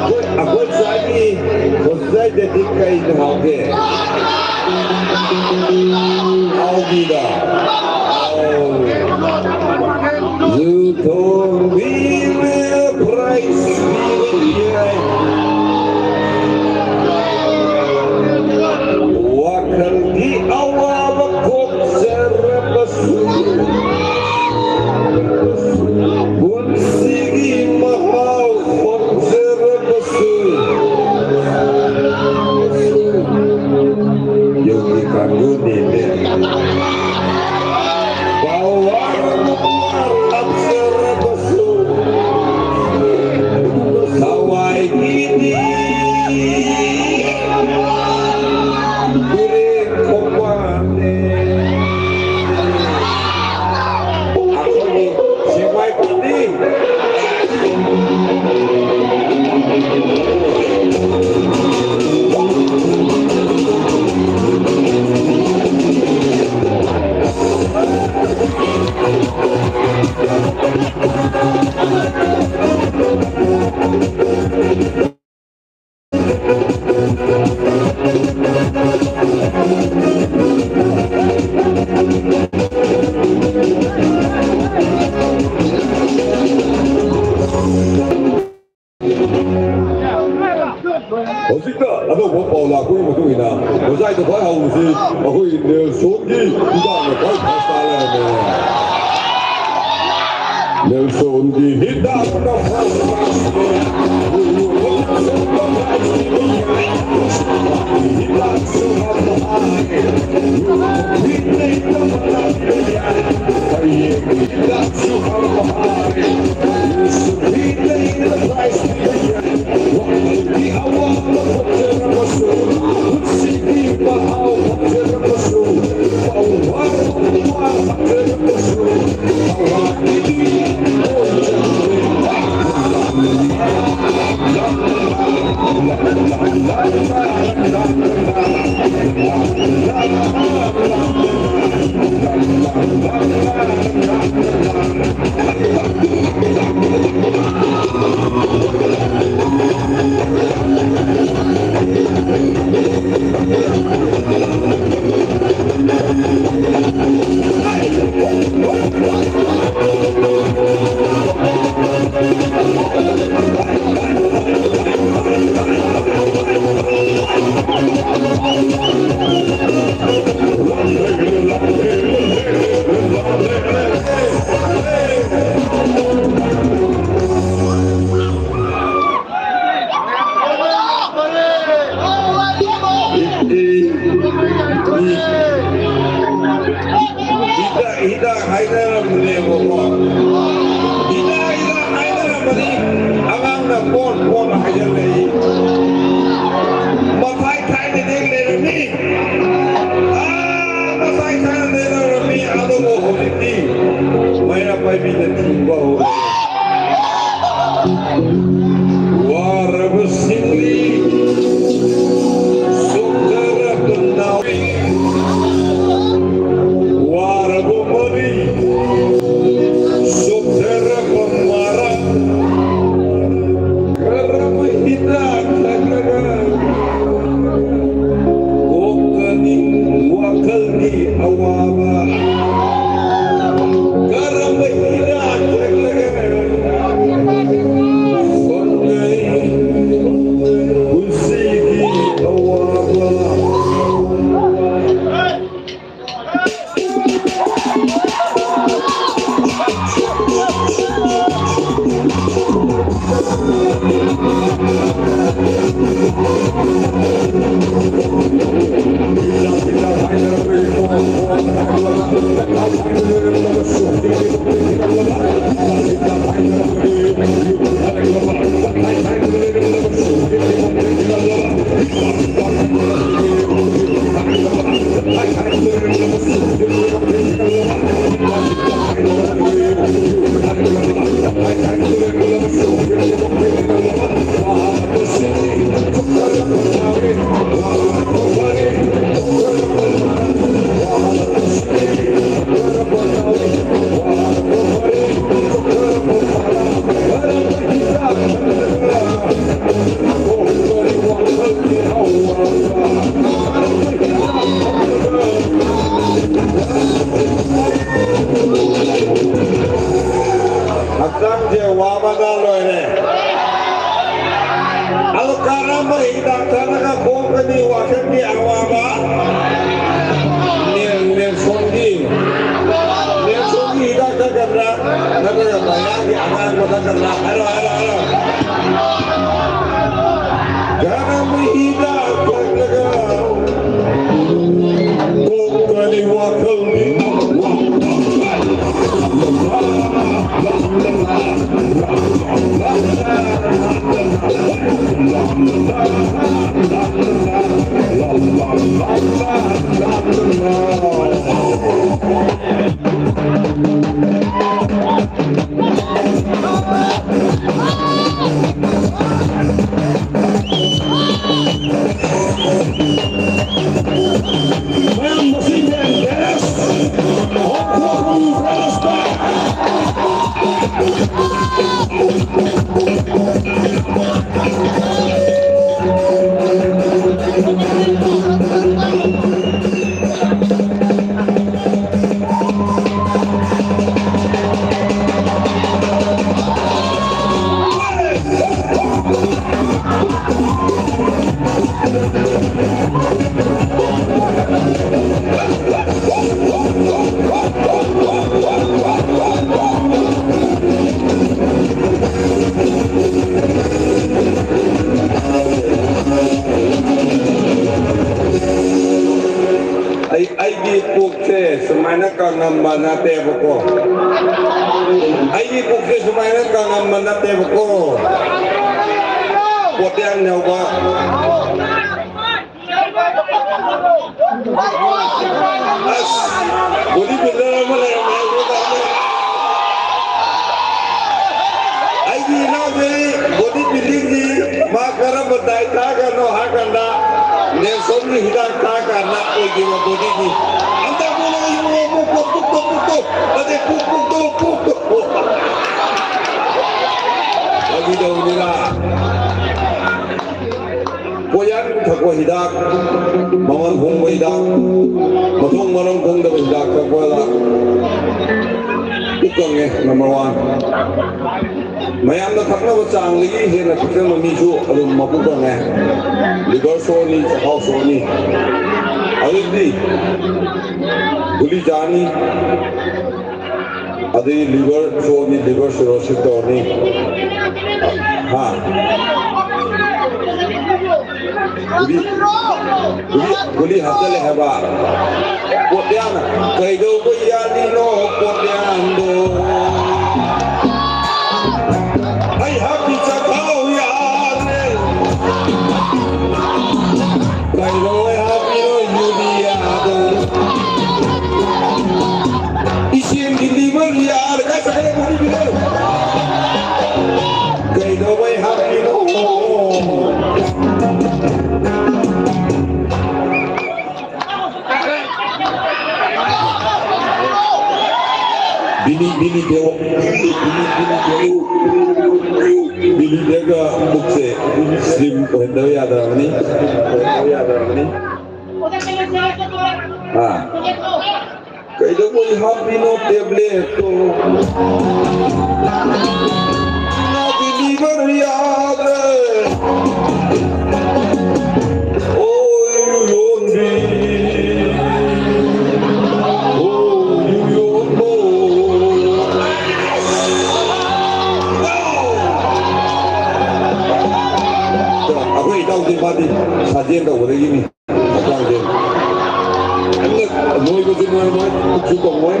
ꯑꯩꯈꯣꯏ, ꯑꯩꯈꯣꯏ ꯆꯥꯒꯤ ꯍꯣꯁꯇꯦꯜꯗꯗꯤ ꯀꯩꯅ ꯍꯥꯎꯒꯦ? ꯍꯥꯎꯒꯤꯗ꯫ ꯑꯧ꯫ ꯌꯨ ꯊꯣꯡꯕꯤꯕ prize ꯄꯤꯕ ꯌꯥꯏ꯫ ꯋꯥꯈꯜꯒꯤ ꯑꯋꯥꯕ ꯀꯣꯛꯆꯔꯕꯁꯨ, ꯄꯨꯟꯁꯤꯒꯤ ꯃꯍꯥꯎ ꯐꯪꯖꯔꯕꯁꯨ, ꯌꯨꯝꯒꯤ ꯀꯥꯡꯕꯨꯅꯦꯅꯦ꯫ ꯄꯋꯥꯔ ꯅꯨꯄꯥ ꯂꯥꯛꯆꯔꯕꯁꯨ, ꯊꯋꯥꯏꯒꯤꯗꯤ ꯇꯨꯔꯦꯟ ꯈꯣꯡꯕꯥꯟꯅꯦ꯫ ꯑꯩꯈꯣꯏꯒꯤ ꯁꯦꯛꯃꯥꯏ ꯄꯥꯔꯇꯤ꯫ ꯍꯧꯖꯤꯛꯇ ꯑꯅꯧꯕ ꯄꯥꯎ ꯂꯥꯛꯄꯒꯤ ꯃꯇꯨꯡ ꯏꯟꯅ, ꯉꯁꯥꯏꯗ ꯈ꯭ꯋꯥꯏ ꯍꯧꯕꯁꯤ ꯑꯩꯈꯣꯏ ꯅꯦꯜꯁꯣꯟꯒꯤ ꯍꯤꯗꯥꯛꯅ ꯈ꯭ꯋꯥꯏ first ꯇꯥ ꯂꯩꯔꯝꯃꯦ꯫ ꯅꯦꯜꯁꯣꯟꯒꯤ ꯍꯤꯗꯥꯛꯅ first prize ꯅꯦ꯫ ꯍꯤꯗꯥꯛꯁꯨ ꯍꯥꯞꯄ ꯍꯥꯏ꯫ ꯍꯌꯦꯡꯒꯤ ꯍꯤꯗꯥꯛꯁꯨ ꯍꯥꯞꯄ ꯍꯥꯏ꯫ ꯍꯤꯗꯥꯛ, ꯍꯤꯗꯥꯛ ꯍꯥꯏꯅꯔꯝꯕꯅꯦꯕꯀꯣ꯫ ꯍꯤꯗꯥꯛ, ꯍꯤꯗꯥꯛ ꯍꯥꯏꯅꯔꯝꯕꯅꯤ꯫ ꯑꯉꯥꯡꯅ ꯄꯣꯟ ꯄꯣꯟ ꯍꯥꯏꯖꯜꯂꯛꯏ꯫ ꯃꯊꯥꯏ ꯊꯥꯏꯅꯗꯒꯤ ꯂꯩꯔꯝꯃꯤ꯫ ꯑꯥ, ꯃꯊꯥꯏ ꯊꯥꯏꯅꯗꯒꯤ ꯂꯩꯔꯝꯃꯤ꯫ ꯑꯗꯨꯕꯨ ꯍꯧꯖꯤꯛꯇꯤ ꯃꯩꯔꯥ ꯄꯥꯏꯕꯤꯅ ꯊꯤꯡꯕ ꯍꯧꯔꯦ꯫ ꯋꯥꯔꯕꯁꯤꯡꯗꯤ ꯁꯣꯛꯊꯔꯕ ꯅꯥꯎꯔꯤ, ꯋꯥꯔꯕ ꯃꯔꯤ, ꯁꯣꯛꯊꯔꯕ ꯃꯔꯥ, ꯀꯔꯝꯕ ꯍꯤꯗꯥꯛ ꯊꯛꯂꯒ ꯀꯣꯛꯀꯅꯤ ꯋꯥꯈꯜꯒꯤ ꯑꯋꯥꯕ? ꯀꯔꯝꯕ ꯍꯤꯗꯥꯛ ꯊꯛꯂꯒ ꯐꯪꯒꯅꯤ ꯄꯨꯟꯁꯤꯒꯤ ꯑꯋꯥꯕ? ꯍꯛꯆꯥꯡꯁꯦ ꯋꯥꯕꯅ ꯂꯣꯏꯔꯦ꯫ ꯑꯗꯣ ꯀꯔꯝꯕ ꯍꯤꯗꯥꯛ ꯊꯛꯂꯒ ꯀꯣꯛꯀꯅꯤ ꯋꯥꯈꯜꯒꯤ ꯑꯋꯥꯕ? ꯅꯦ-, ꯅꯦꯜꯁꯣꯟꯒꯤ, ꯅꯦꯜꯁꯣꯟꯒꯤ ꯍꯤꯗꯥꯛ ꯊꯛꯀꯗ꯭ꯔꯥ? ꯅꯠꯇ꯭ꯔꯒ ꯃꯌꯥꯒꯤ ꯑꯉꯥꯡꯕ ꯊꯛꯀꯗ꯭ꯔꯥ? ꯍꯥꯏꯔꯣ, ꯍꯥꯏꯔꯣ, ꯍꯥꯏꯔꯣ꯫ ꯀꯔꯝꯕ ꯍꯤꯗꯥꯛ ꯊꯛꯂꯒ ꯑꯩ, ꯑꯩꯒꯤ ꯄꯨꯛꯁꯦ ꯁꯨꯃꯥꯏꯅ ꯀꯪꯉꯝꯕ ꯅꯠꯇꯦꯕꯀꯣ꯫ ꯑꯩꯒꯤ ꯄꯨꯛꯁꯦ ꯁꯨꯃꯥꯏꯅ ꯀꯪꯉꯝꯕ ꯅꯠꯇꯦꯕꯀꯣ꯫ ꯄꯣꯠꯌꯥꯟ ꯌꯧꯕ꯫ ꯑꯁ, body builder ꯑꯃ ꯂꯩꯔꯝꯃꯦ꯫ ꯑꯩꯒꯤ ꯏꯅꯥꯎꯁꯦ body buildingꯒꯤ ꯃꯥ ꯀꯔꯝꯕ diet ꯊꯥꯒꯅꯣ ꯍꯥꯏꯀꯥꯟꯗ, ꯅꯦꯜꯁꯣꯟꯒꯤ ꯍꯤꯗꯥꯛ ꯊꯥꯀꯥꯟꯗ ꯑꯣꯏꯈꯤꯕ bodyꯅꯤ꯫ ꯑꯝꯇ ꯑꯃꯨꯛ ꯂꯧ, ꯌꯦꯡꯉꯣ, ꯑꯃꯨꯛ ꯄꯨꯛ, ꯄꯨꯛ, ꯄꯨꯛ, ꯄꯨꯛ, ꯄꯨꯛ, ꯅꯠꯇꯦ, ꯄꯨꯛ, ꯄꯨꯛ, ꯄꯨꯛ, ꯄꯨꯛ꯫ ꯐꯥꯒꯤ ꯇꯧꯕꯅꯤꯗ꯫ ꯄꯣꯠꯌꯥꯟ ꯊꯛꯄ ꯍꯤꯗꯥꯛ, ꯃꯃꯜ ꯍꯣꯡꯕ ꯍꯤꯗꯥꯛ, ꯃꯊꯣꯡ ꯃꯔꯝ ꯈꯪꯗꯕ ꯍꯤꯗꯥꯛ ꯊꯛꯄꯗ ꯄꯨꯛ ꯀꯪꯉꯦ, number one꯫ ꯃꯌꯥꯝꯅ ꯊꯛꯅꯕ ꯆꯥꯡꯗꯒꯤ ꯍꯦꯟꯅ ꯊꯛꯆꯟꯕ ꯃꯤꯁꯨ ꯑꯗꯨꯝ ꯃꯄꯨꯛ ꯀꯪꯉꯦ꯫ Liver ꯁꯣꯛꯑꯅꯤ, ꯆꯈꯥꯎ ꯁꯣꯛꯑꯅꯤ꯫ ꯑꯗꯨꯗꯤ ꯒꯨꯂꯤ ꯆꯥꯔꯅꯤ꯫ ꯑꯗꯩ liver ꯁꯣꯛꯑꯅꯤ, liver cirrhosis ꯇꯧꯔꯅꯤ꯫ ꯍꯥ? ꯒꯨꯂꯤ, ꯒꯨꯂꯤ, ꯒꯨꯂꯤ ꯍꯥꯞꯆꯜꯂꯦ ꯍꯥꯏꯕ꯫ ꯄꯣꯠꯌꯥꯟ, ꯀꯩꯗꯧꯕ ꯌꯥꯜꯂꯤꯅꯣ ꯄꯣꯠꯌꯥꯟꯗꯣ? ꯑꯩꯍꯥꯛꯀꯤ ꯆꯥꯛꯈꯥꯎ ꯌꯥꯗ꯭ꯔꯦ꯫ ꯕꯤꯂꯤ ꯗꯦꯑꯣ꯫ ꯕꯤꯂꯤ ꯗꯦꯒ ꯃꯨꯛꯁꯦ ꯁ꯭ꯂꯤꯝ ꯑꯣꯏꯍꯟꯗꯕ ꯌꯥꯗ꯭ꯔꯕꯅꯤ꯫ ꯑꯣꯏꯍꯟꯗꯕ ꯌꯥꯗ꯭ꯔꯕꯅꯤ꯫ ꯑꯥ꯫ ꯀꯩꯗꯧꯕꯩ ꯍꯥꯞꯄꯤꯅꯣ ꯇꯦꯕ꯭ꯂꯦꯠꯇꯣ? ꯅꯥꯕꯤ ꯂꯤꯚꯔ ꯌꯥꯗ꯭ꯔꯦ꯫ ꯑꯣ, ꯌꯨ ꯌꯣꯟꯕꯤ꯫ ꯑꯣ, ꯌꯨ ꯌꯣꯟꯕꯣ꯫ ꯑꯩꯈꯣꯏ ꯏꯇꯥꯎꯁꯦ ꯃꯥꯗꯤ ꯁꯥꯖꯦꯜ ꯇꯧꯕꯗꯒꯤꯅꯤ꯫ ꯍꯛꯆꯥꯡꯁꯦ ꯅꯣꯏꯕꯁꯨ ꯅꯣꯏꯔꯝꯃꯣꯏ, ꯄꯨꯛꯁꯨ ꯀꯪꯉꯣꯏ꯫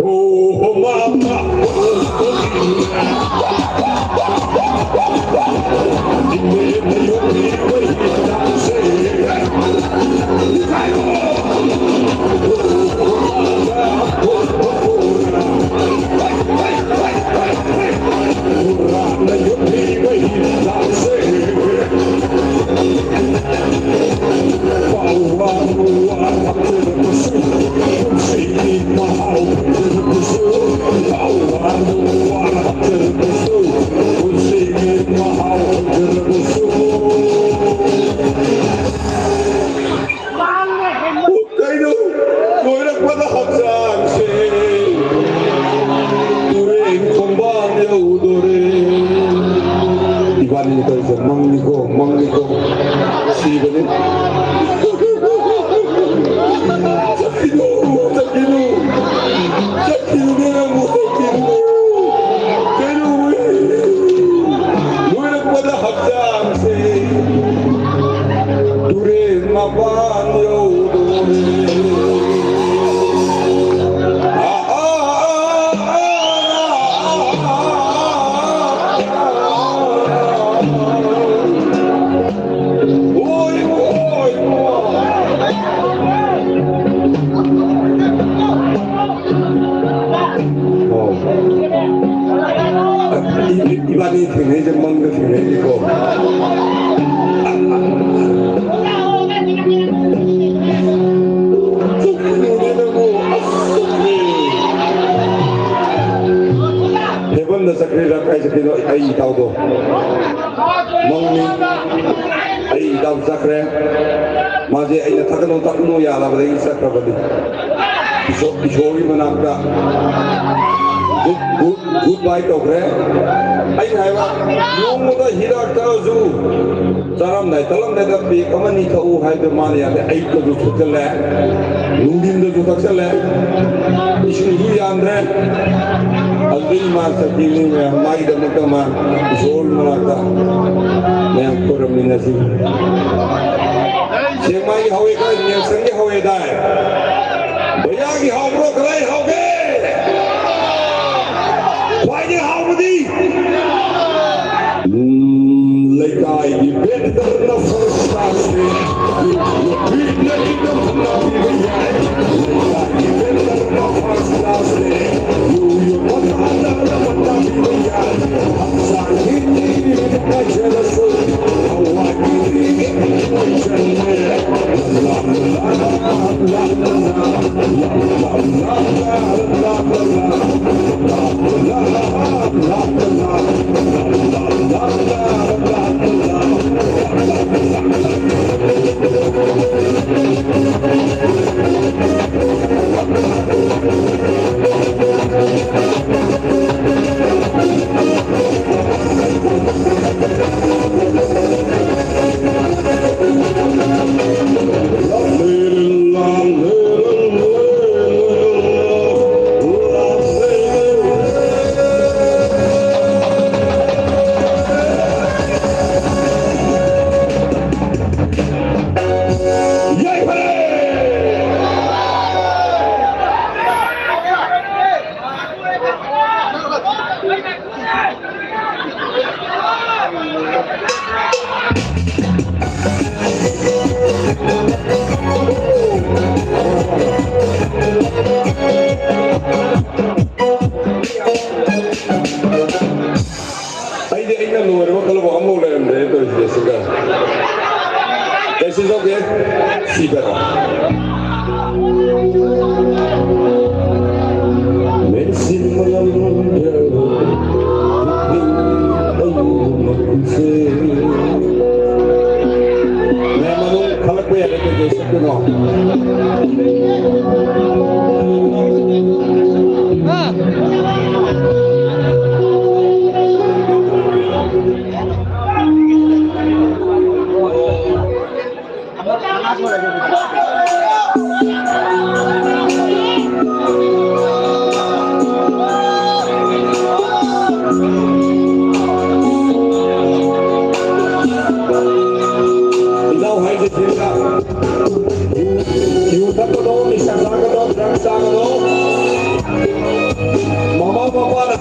ꯑꯣ, ꯃꯃꯥ꯫ ꯀꯩꯅꯣ? ꯂꯣꯏꯔꯛꯄꯗ ꯍꯛꯆꯥꯡꯁꯦ ꯇꯨꯔꯦꯟ ꯈꯣꯡꯕꯥꯟ ꯌꯧꯗꯣꯔꯦ꯫ ꯏꯕꯥꯅꯤ ꯇꯧꯔꯤꯁꯦ ꯃꯪꯅꯤꯀꯣ, ꯃꯪꯅꯤꯀꯣ꯫ ꯁꯤꯕꯅꯤ꯫ ꯆꯠꯈꯤꯅꯨ, ꯆꯠꯈꯤꯅꯨ꯫ ꯆꯠꯈꯤꯅꯨ, ꯅꯪ ꯑꯃꯨꯛ ꯆꯠꯈꯤꯅꯨ꯫ ꯀꯩꯅꯣ? ꯂꯣꯏꯔꯛꯄꯗ ꯍꯛꯆꯥꯡꯁꯦ ꯇꯨꯔꯦꯟ ꯃꯄꯥꯟ ꯌꯧꯗꯣꯔꯦ꯫ ꯑꯣꯏ, ꯑꯣꯏ, ꯑꯣꯏ꯫ ꯑꯣ꯫ ꯏ-, ꯏ-, ꯏꯕꯥꯅꯤ ꯊꯦꯡꯅꯩꯁꯦ ꯃꯪꯗ ꯊꯦꯡꯅꯩꯅꯤꯀꯣ꯫ ꯍꯦꯕꯟꯗ ꯆꯠꯈ꯭ꯔꯤꯔꯥ ꯀꯥꯏ ꯆꯠꯈ꯭ꯔꯤꯅꯣ ꯑꯩ ꯏꯇꯥꯎꯗꯣ? ꯃꯪꯅꯤ꯫ ꯑꯩ ꯏꯇꯥꯎ ꯆꯠꯈ꯭ꯔꯦ꯫ ꯃꯥꯁꯦ ꯑꯩꯅ ꯊꯛꯀꯅꯨ ꯊꯛꯀꯅꯨ ꯌꯥꯗꯕꯗꯒꯤ ꯆꯠꯈ꯭ꯔꯕꯅꯤ꯫ ꯏꯁꯣ-, ꯏꯁꯣꯔꯒꯤ ꯃꯅꯥꯛꯇ ꯒꯨꯗ, ꯒꯨꯗ, ꯒꯨꯗ ꯕꯥꯏ ꯇꯧꯈ꯭ꯔꯦ꯫ ꯑꯩꯅ ꯍꯥꯏꯕ, ꯅꯣꯡꯃꯗ ꯍꯤꯗꯥꯛ ꯊꯛꯑꯁꯨ ꯆꯥꯔꯝꯗꯥꯏ ꯊꯛꯂꯝꯗꯥꯏꯗ ꯄꯦꯛ ꯑꯃꯅꯤ ꯊꯛꯎ ꯍꯥꯏꯕꯗ ꯃꯥꯅ ꯌꯥꯗꯦ꯫ ꯑꯌꯨꯛꯇꯁꯨ ꯊꯛꯆꯜꯂꯦ, ꯅꯨꯡꯊꯤꯟꯗꯁꯨ ꯊꯛꯆꯜꯂꯦ, ꯏꯁꯤꯡꯁꯨ ꯌꯥꯝꯗ꯭ꯔꯦ꯫ ꯑꯗꯨꯗꯒꯤ ꯃꯥ ꯆꯠꯈꯤꯕꯅꯤ꯫ ꯃꯌꯥꯝ ꯃꯥꯒꯤꯗꯃꯛꯇ ꯃꯥ ꯏꯁꯣꯔ ꯃꯅꯥꯛꯇ ꯃꯌꯥꯝ ꯈꯣꯏꯔꯝꯃꯤꯟꯅꯁꯤ꯫ ꯁꯦꯛꯃꯥꯏꯒꯤ ꯍꯧꯋꯦ ꯈꯔ ꯅꯦꯜꯁꯟꯒꯤ ꯍꯧꯋꯦ ꯗꯥꯏ꯫ ꯚꯩꯌꯥꯒꯤ ꯍꯥꯎꯕ꯭ꯔꯣ? ꯀꯗꯥꯏ ꯍꯥꯎꯒꯦ? ꯈ꯭ꯋꯥꯏꯗꯒꯤ ꯍꯥꯎꯕꯗꯤ? ꯎꯝ, ꯂꯩꯀꯥꯏꯒꯤ ꯕꯦꯟꯗꯔꯅ ꯐꯥꯔꯁ ꯀ꯭ꯂꯥꯁꯅꯦ꯫ ꯅꯨꯄꯤꯅ ꯏꯅꯝ ꯐꯅ ꯄꯤꯕ ꯌꯥꯏ꯫ ꯂꯩꯀꯥꯏꯒꯤ ꯕꯦꯟꯗꯔꯅ ꯐꯥꯔꯁ ꯀ꯭ꯂꯥꯁꯅꯦ꯫ ꯌꯨ ꯌꯣꯟꯕ ꯇꯥꯗꯅ ꯄꯟꯗꯥ ꯄꯤꯕ ꯌꯥꯏ꯫ ꯍꯛꯆꯥꯡꯒꯤ ꯅꯤꯡ ꯀꯥꯏꯖꯔꯁꯨ ꯊꯋꯥꯏꯒꯤ ꯅꯤꯡ ꯂꯣꯏꯁꯟꯂꯦ꯫ ꯑꯩꯗꯤ ꯑꯩꯅ ꯂꯣꯏꯔꯕ ꯈꯜꯂꯨꯕ ꯑꯃꯐꯥꯎ ꯂꯩꯔꯝꯗ꯭ꯔꯦ ꯇꯧꯔꯤꯁꯦ ꯁꯤꯒ꯫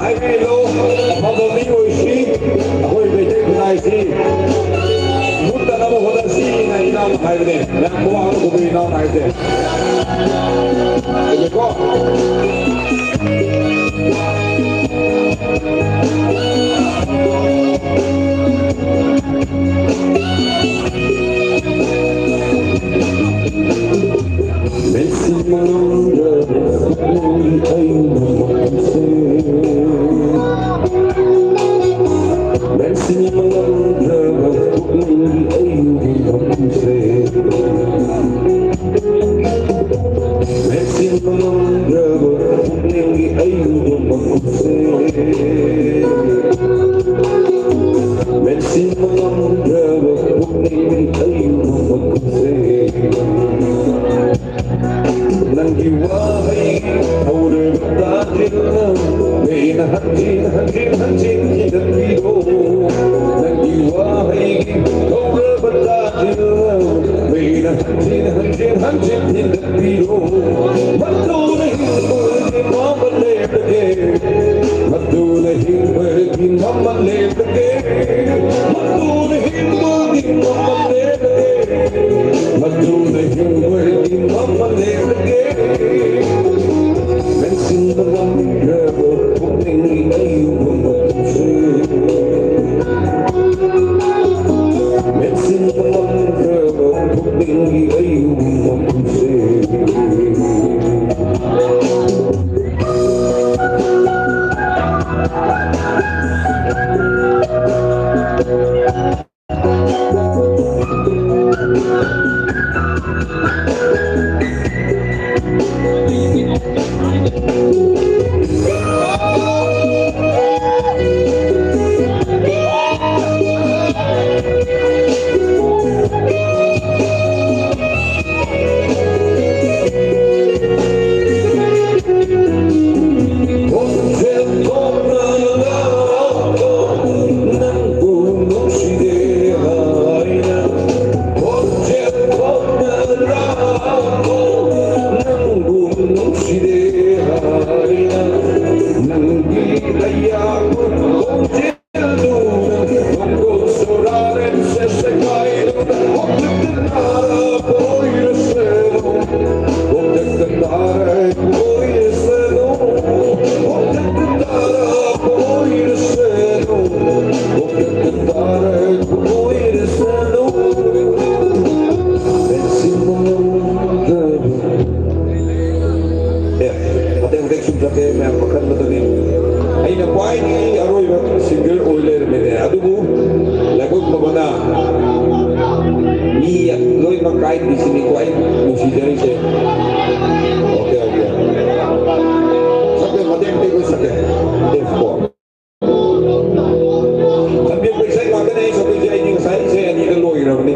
ꯍꯥꯏꯕꯤꯔꯤꯗꯣ ꯑꯐꯕ ꯃꯤ ꯑꯣꯏꯁꯤ, ꯑꯩꯈꯣꯏ ꯃꯩꯇꯩ ꯈꯨꯟꯅꯥꯏꯁꯤ ꯃꯨꯠꯇꯅꯕ ꯍꯣꯠꯅꯁꯤꯅ ꯏꯅꯥꯎꯅ ꯍꯥꯏꯕꯅꯦ꯫ ꯃꯌꯥꯝ ꯈꯨꯋꯥꯡ ꯈꯨꯕꯤ ꯏꯅꯥꯎꯅ ꯍꯥꯏꯕꯁꯦ꯫ ꯆꯨꯝꯃꯦꯀꯣ? ꯃꯦꯟꯁꯤꯟꯕ ꯉꯝꯗ꯭ꯔꯕ ꯄꯨꯛꯅꯤꯡꯒꯤ ꯑꯌꯨꯕ ꯃꯈꯨꯜꯁꯦ꯫ ꯃꯦꯟꯁꯤꯟꯕ ꯉꯝꯗ꯭ꯔꯕ ꯄꯨꯛꯅꯤꯡꯒꯤ ꯑꯌꯨꯕ ꯃꯈꯨꯜꯁꯦ꯫ ꯅꯪꯒꯤ ꯋꯥꯍꯩ ꯍꯧꯔꯕ ꯇꯥꯁꯤꯜꯂ ꯃꯤꯅ ꯍꯟꯖꯤꯟ ꯍꯟꯖꯤꯟ ꯍꯟꯖꯤꯟ ꯊꯤꯒꯠꯄꯤꯔꯣ꯫ ꯅꯪꯒꯤ ꯋꯥꯍꯩꯒꯤ ꯍꯧꯔꯕ ꯇꯥꯁꯤꯜꯂ ꯃꯤꯅ ꯍꯟꯖꯤꯟ ꯍꯟꯖꯤꯟ ꯍꯟꯖꯤꯟ ꯊꯤꯒꯠꯄꯤꯔꯣ꯫ ꯃꯗꯨꯅ ꯍꯤꯡꯕꯒꯤ ꯃꯃꯜ ꯂꯦꯞꯄꯒꯦ꯫ ꯃꯗꯨꯅ ꯍꯤꯡꯕꯒꯤ ꯃꯃꯜ ꯂꯦꯞꯄꯒꯦ꯫ ꯃꯗꯨꯅ ꯍꯤꯡꯕꯒꯤ ꯃꯃꯜ ꯂꯦꯞꯄꯒꯦ꯫ ꯃꯗꯨꯅ ꯍꯤꯡꯕꯒꯤ ꯃꯃꯜ ꯂꯦꯞꯄꯒꯦ꯫ ꯃꯦꯟꯁꯤꯟꯕ ꯉꯝꯗ꯭ꯔꯕ ꯄꯨꯛꯅꯤꯡꯒꯤ ꯑꯌꯨꯕ ꯃꯈꯨꯜꯁꯦ꯫ ꯃꯦꯟꯁꯤꯟꯕ ꯉꯝꯗ꯭ꯔꯕ ꯄꯨꯛꯅꯤꯡꯒꯤ ꯑꯌꯨꯕ ꯃꯈꯨꯜꯁꯦ꯫ ꯍꯧꯖꯤꯛ ꯁꯨꯝ ꯆꯠꯀꯦ ꯃꯌꯥꯝ ꯄꯥꯈꯠꯄꯗꯨꯅꯤ꯫ ꯑꯩꯅ ꯈ꯭ꯋꯥꯏꯗꯒꯤ ꯑꯔꯣꯏꯕ ꯁꯤꯡꯒꯔ ꯑꯣꯏ ꯂꯩꯔꯝꯃꯦꯅꯦ꯫ ꯑꯗꯨꯕꯨ ꯂꯥꯏꯕꯛ ꯐꯕꯅ ꯃꯤ ꯂꯣꯏꯅꯃꯛ ꯀꯥꯏꯗ꯭ꯔꯤꯁꯤꯅꯤꯀꯣ ꯑꯩ ꯅꯨꯡꯁꯤꯖꯔꯤꯁꯦ꯫ Okay, okay. ꯁꯛꯀꯦ, ꯃꯇꯦꯛ ꯃꯇꯦꯛ ꯂꯣꯏ ꯁꯛꯀꯦ꯫ F four꯫ ꯂꯝꯕꯦꯟꯕ ꯏꯁꯩ ꯉꯥꯛꯇꯅꯦ ꯑꯩ ꯁꯛꯇꯣꯏꯁꯦ꯫ ꯑꯩꯗꯤ ꯉꯁꯥꯏ ꯏꯁꯩ ꯑꯅꯤꯗ ꯂꯣꯏꯈ꯭ꯔꯕꯅꯤ꯫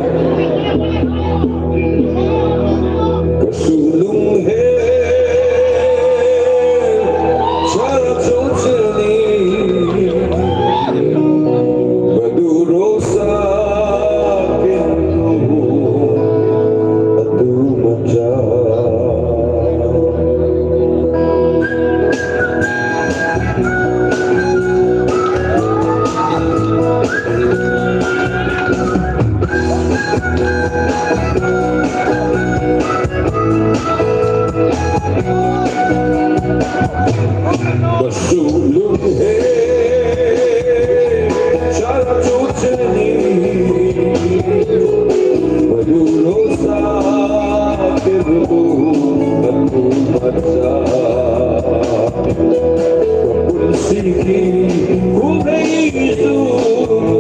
ꯀꯁꯨ ꯂꯨꯡꯍꯦ ꯁꯥꯔ ꯆꯣꯠꯆꯅꯤ ꯃꯗꯨ ꯔꯣꯁꯥ ꯀꯦꯟꯗꯨ ꯑꯗꯨ ꯃꯆꯥ꯫ Basulung he, sara chuchani, maduro sa teru, atu matsa. Kapun siki, kumei su,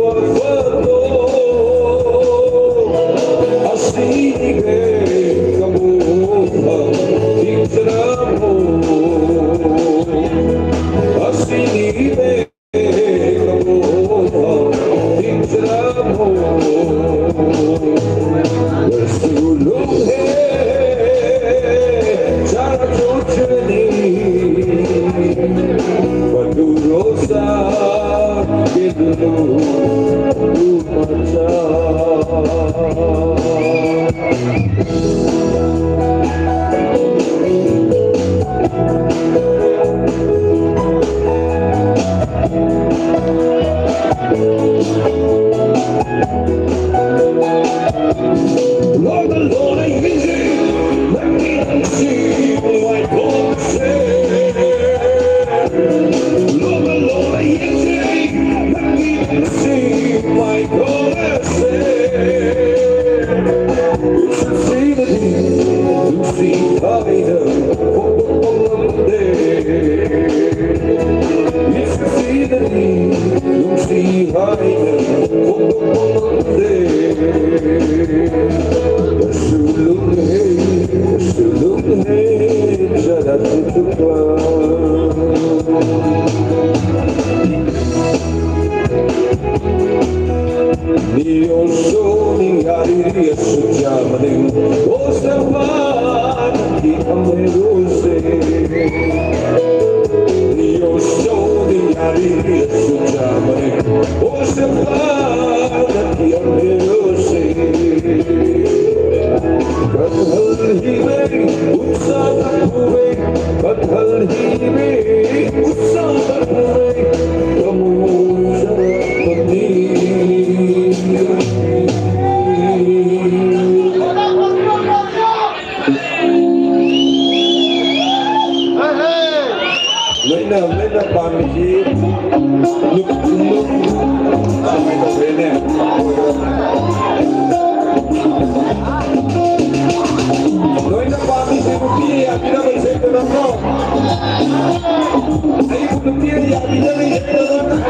wafato. Asini be kamu, ding seramu. Asini be kamu, ding seramu. Bersulung he, cara cucuni. Paduro Io sono in Galilee, osservati a me. Io sono in Galilee, osservati a me. But hal hi ve, utsa tak huve, but hal hi ve, utsa tak huve, kamu sa pani. Loina, loina pamisi. Look, look. Loina pamisi, look, iya, kita bersekolah, no. Ayo, look, iya, kita bersekolah, no.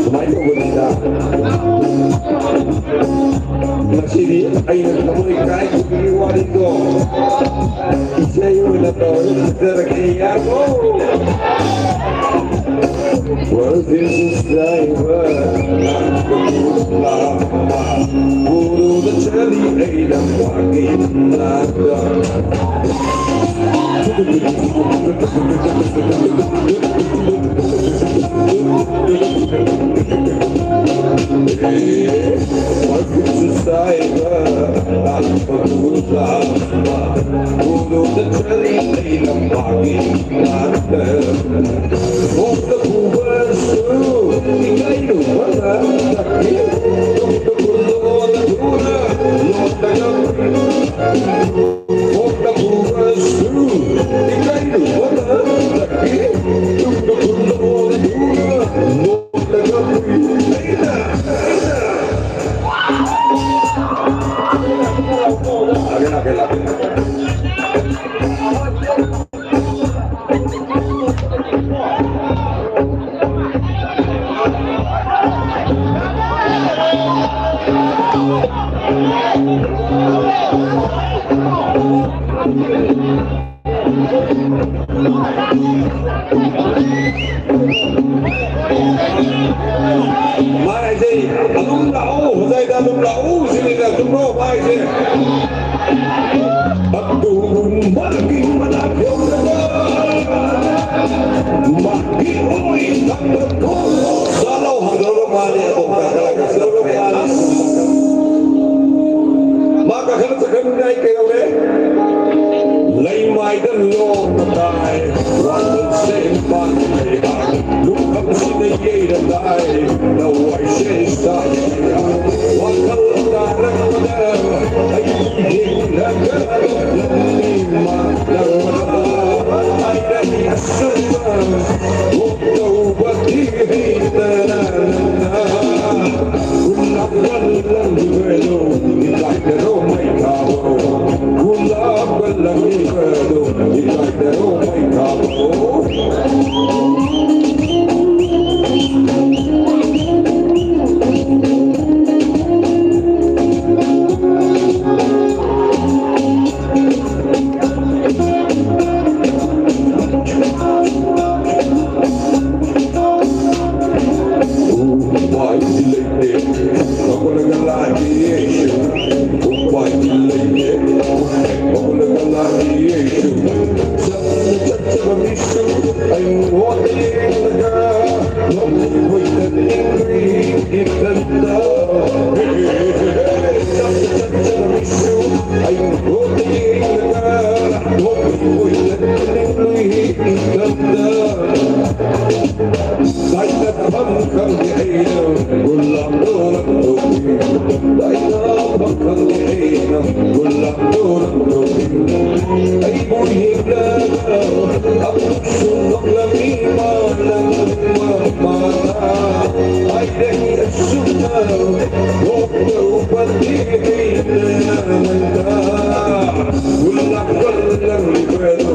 ꯁꯨꯃꯥꯏꯅ ꯇꯧꯕꯅꯤꯗ꯫ ꯉꯁꯤꯗꯤ ꯑꯩꯅ ꯊꯃꯣꯏ ꯀꯥꯏꯈꯤꯕꯒꯤ ꯋꯥꯔꯤꯗꯣ ꯏꯁꯩ ꯑꯣꯏꯅ ꯇꯧꯔꯒ ꯁꯛꯆꯔꯒꯦ, ꯌꯥꯔꯕꯣ? Well, this is driver, ꯎꯔꯨꯗ ꯆꯠꯂꯤ ꯑꯩꯅ ꯋꯥꯒꯤ ꯅꯥꯛꯇ꯫ ꯃꯥꯏꯁꯦ ꯑꯗꯨꯝ ꯂꯥꯛꯑꯣ, ꯍꯣꯖꯥꯏꯗ ꯑꯗꯨꯝ ꯂꯥꯛꯑꯣ ꯁꯤꯅꯤꯗ, ꯆꯨꯝꯕ꯭ꯔꯣ ꯃꯥꯏꯁꯦ? ꯑꯗꯨ ꯃꯥꯒꯤ ꯃꯅꯥꯛ ꯌꯧꯔꯒ ꯃꯥꯒꯤ ꯑꯣꯏ ꯊꯝꯕ ꯆꯥꯂꯧ ꯍꯪꯗꯧꯔꯕ ꯃꯥꯜꯂꯦ꯫ ꯑꯗꯣ ꯀꯥꯈꯠꯂꯒ ꯆꯠꯈ꯭ꯔꯦ꯫ ꯑꯁ! ꯃꯥ ꯀꯥꯈꯠꯂ ꯆꯠꯈ꯭ꯔꯕꯅꯤꯅ ꯑꯩ ꯀꯩꯗꯧꯔꯦ? ꯂꯩꯃꯥꯏꯗ ꯂꯣꯡꯅ ꯇꯥꯏ, ꯋꯥꯈꯜꯁꯦ ꯄꯥꯟ ꯂꯩꯍꯥꯛ, ꯂꯨꯈꯝꯁꯤꯗ ꯌꯩꯔ ꯇꯥꯏ, ꯂꯋꯥꯏꯁꯦ ꯁꯥꯏ꯫ ꯋꯥꯈꯜ ꯇꯥꯔꯛꯄꯗ ꯑꯩ ꯌꯦꯡꯂꯒ ꯂꯝꯕꯤ ꯃꯥꯡꯂꯕ ꯍꯥꯏꯔꯛꯏ ꯑꯁꯨꯝꯅ꯫ ꯇꯧꯕꯗꯤ ꯍꯩꯇꯅ ꯅꯪꯅ ꯒꯨꯂꯥꯞ ꯂꯪꯂꯤꯕꯗꯣ ꯏꯀꯥꯏꯗꯔꯣ ꯃꯩ ꯊꯥꯕ꯭ꯔꯣ? ꯒꯨꯂꯥꯞ ꯂꯪꯂꯤꯕꯗꯣ ꯏꯀꯥꯏꯗꯔꯣ ꯃꯩ ꯊꯥꯕ꯭ꯔꯣ? ꯎꯄꯥꯏꯗꯤ ꯂꯩꯇꯦ, ꯍꯧꯒꯠꯂꯒ ꯂꯥꯛꯀꯦ ꯑꯩꯁꯨ꯫ ꯎꯄꯥꯏꯗꯤ ꯂꯩꯇꯦ, ꯍꯧꯒꯠꯂꯒ ꯂꯥꯛꯀꯦ ꯑꯩꯁꯨ꯫ ꯆꯠꯅ ꯆꯠꯆꯕ ꯃꯤꯁꯨ ꯑꯩꯉꯣꯟꯗ ꯌꯦꯡꯂꯒ ꯅꯣꯛꯅꯤꯡꯕꯣꯏ ꯇꯠꯅꯤꯡꯕꯤ ꯏꯊꯟꯇ꯫ ꯆꯠꯅ ꯆꯠꯆꯕ ꯃꯤꯁꯨ ꯑꯩꯉꯣꯟꯗ ꯌꯦꯡꯂꯒ ꯅꯣꯛꯅꯤꯡꯕꯣꯏ ꯇꯠꯅꯤꯡꯕꯤ ꯏꯊꯟꯇ꯫ ꯂꯥꯏꯅꯐꯝ ꯈꯪꯗꯦ ꯑꯩꯅ ꯒꯨꯂꯥꯞꯇꯣ ꯂꯪꯊꯣꯛꯄꯤ꯫ ꯂꯥꯏꯅꯐꯝ ꯈꯪꯗꯦ ꯑꯩꯅ ꯒꯨꯂꯥꯞꯇꯣ ꯂꯪꯊꯣꯛꯄꯤ꯫ ꯑꯩꯕꯨ ꯌꯦꯡꯂꯒ ꯑꯃꯨꯛꯁꯨ ꯅꯣꯛꯂꯝꯃꯤ ꯃꯥꯅ ꯃꯥꯅ꯫ ꯍꯥꯏꯔꯛꯏ ꯑꯁꯨꯝꯅ ꯅꯣꯛꯇꯧꯕꯗꯤ ꯍꯩꯇꯅ ꯅꯪꯅ꯫ ꯒꯨꯂꯥꯞ ꯂꯪꯂꯤꯕꯗꯣ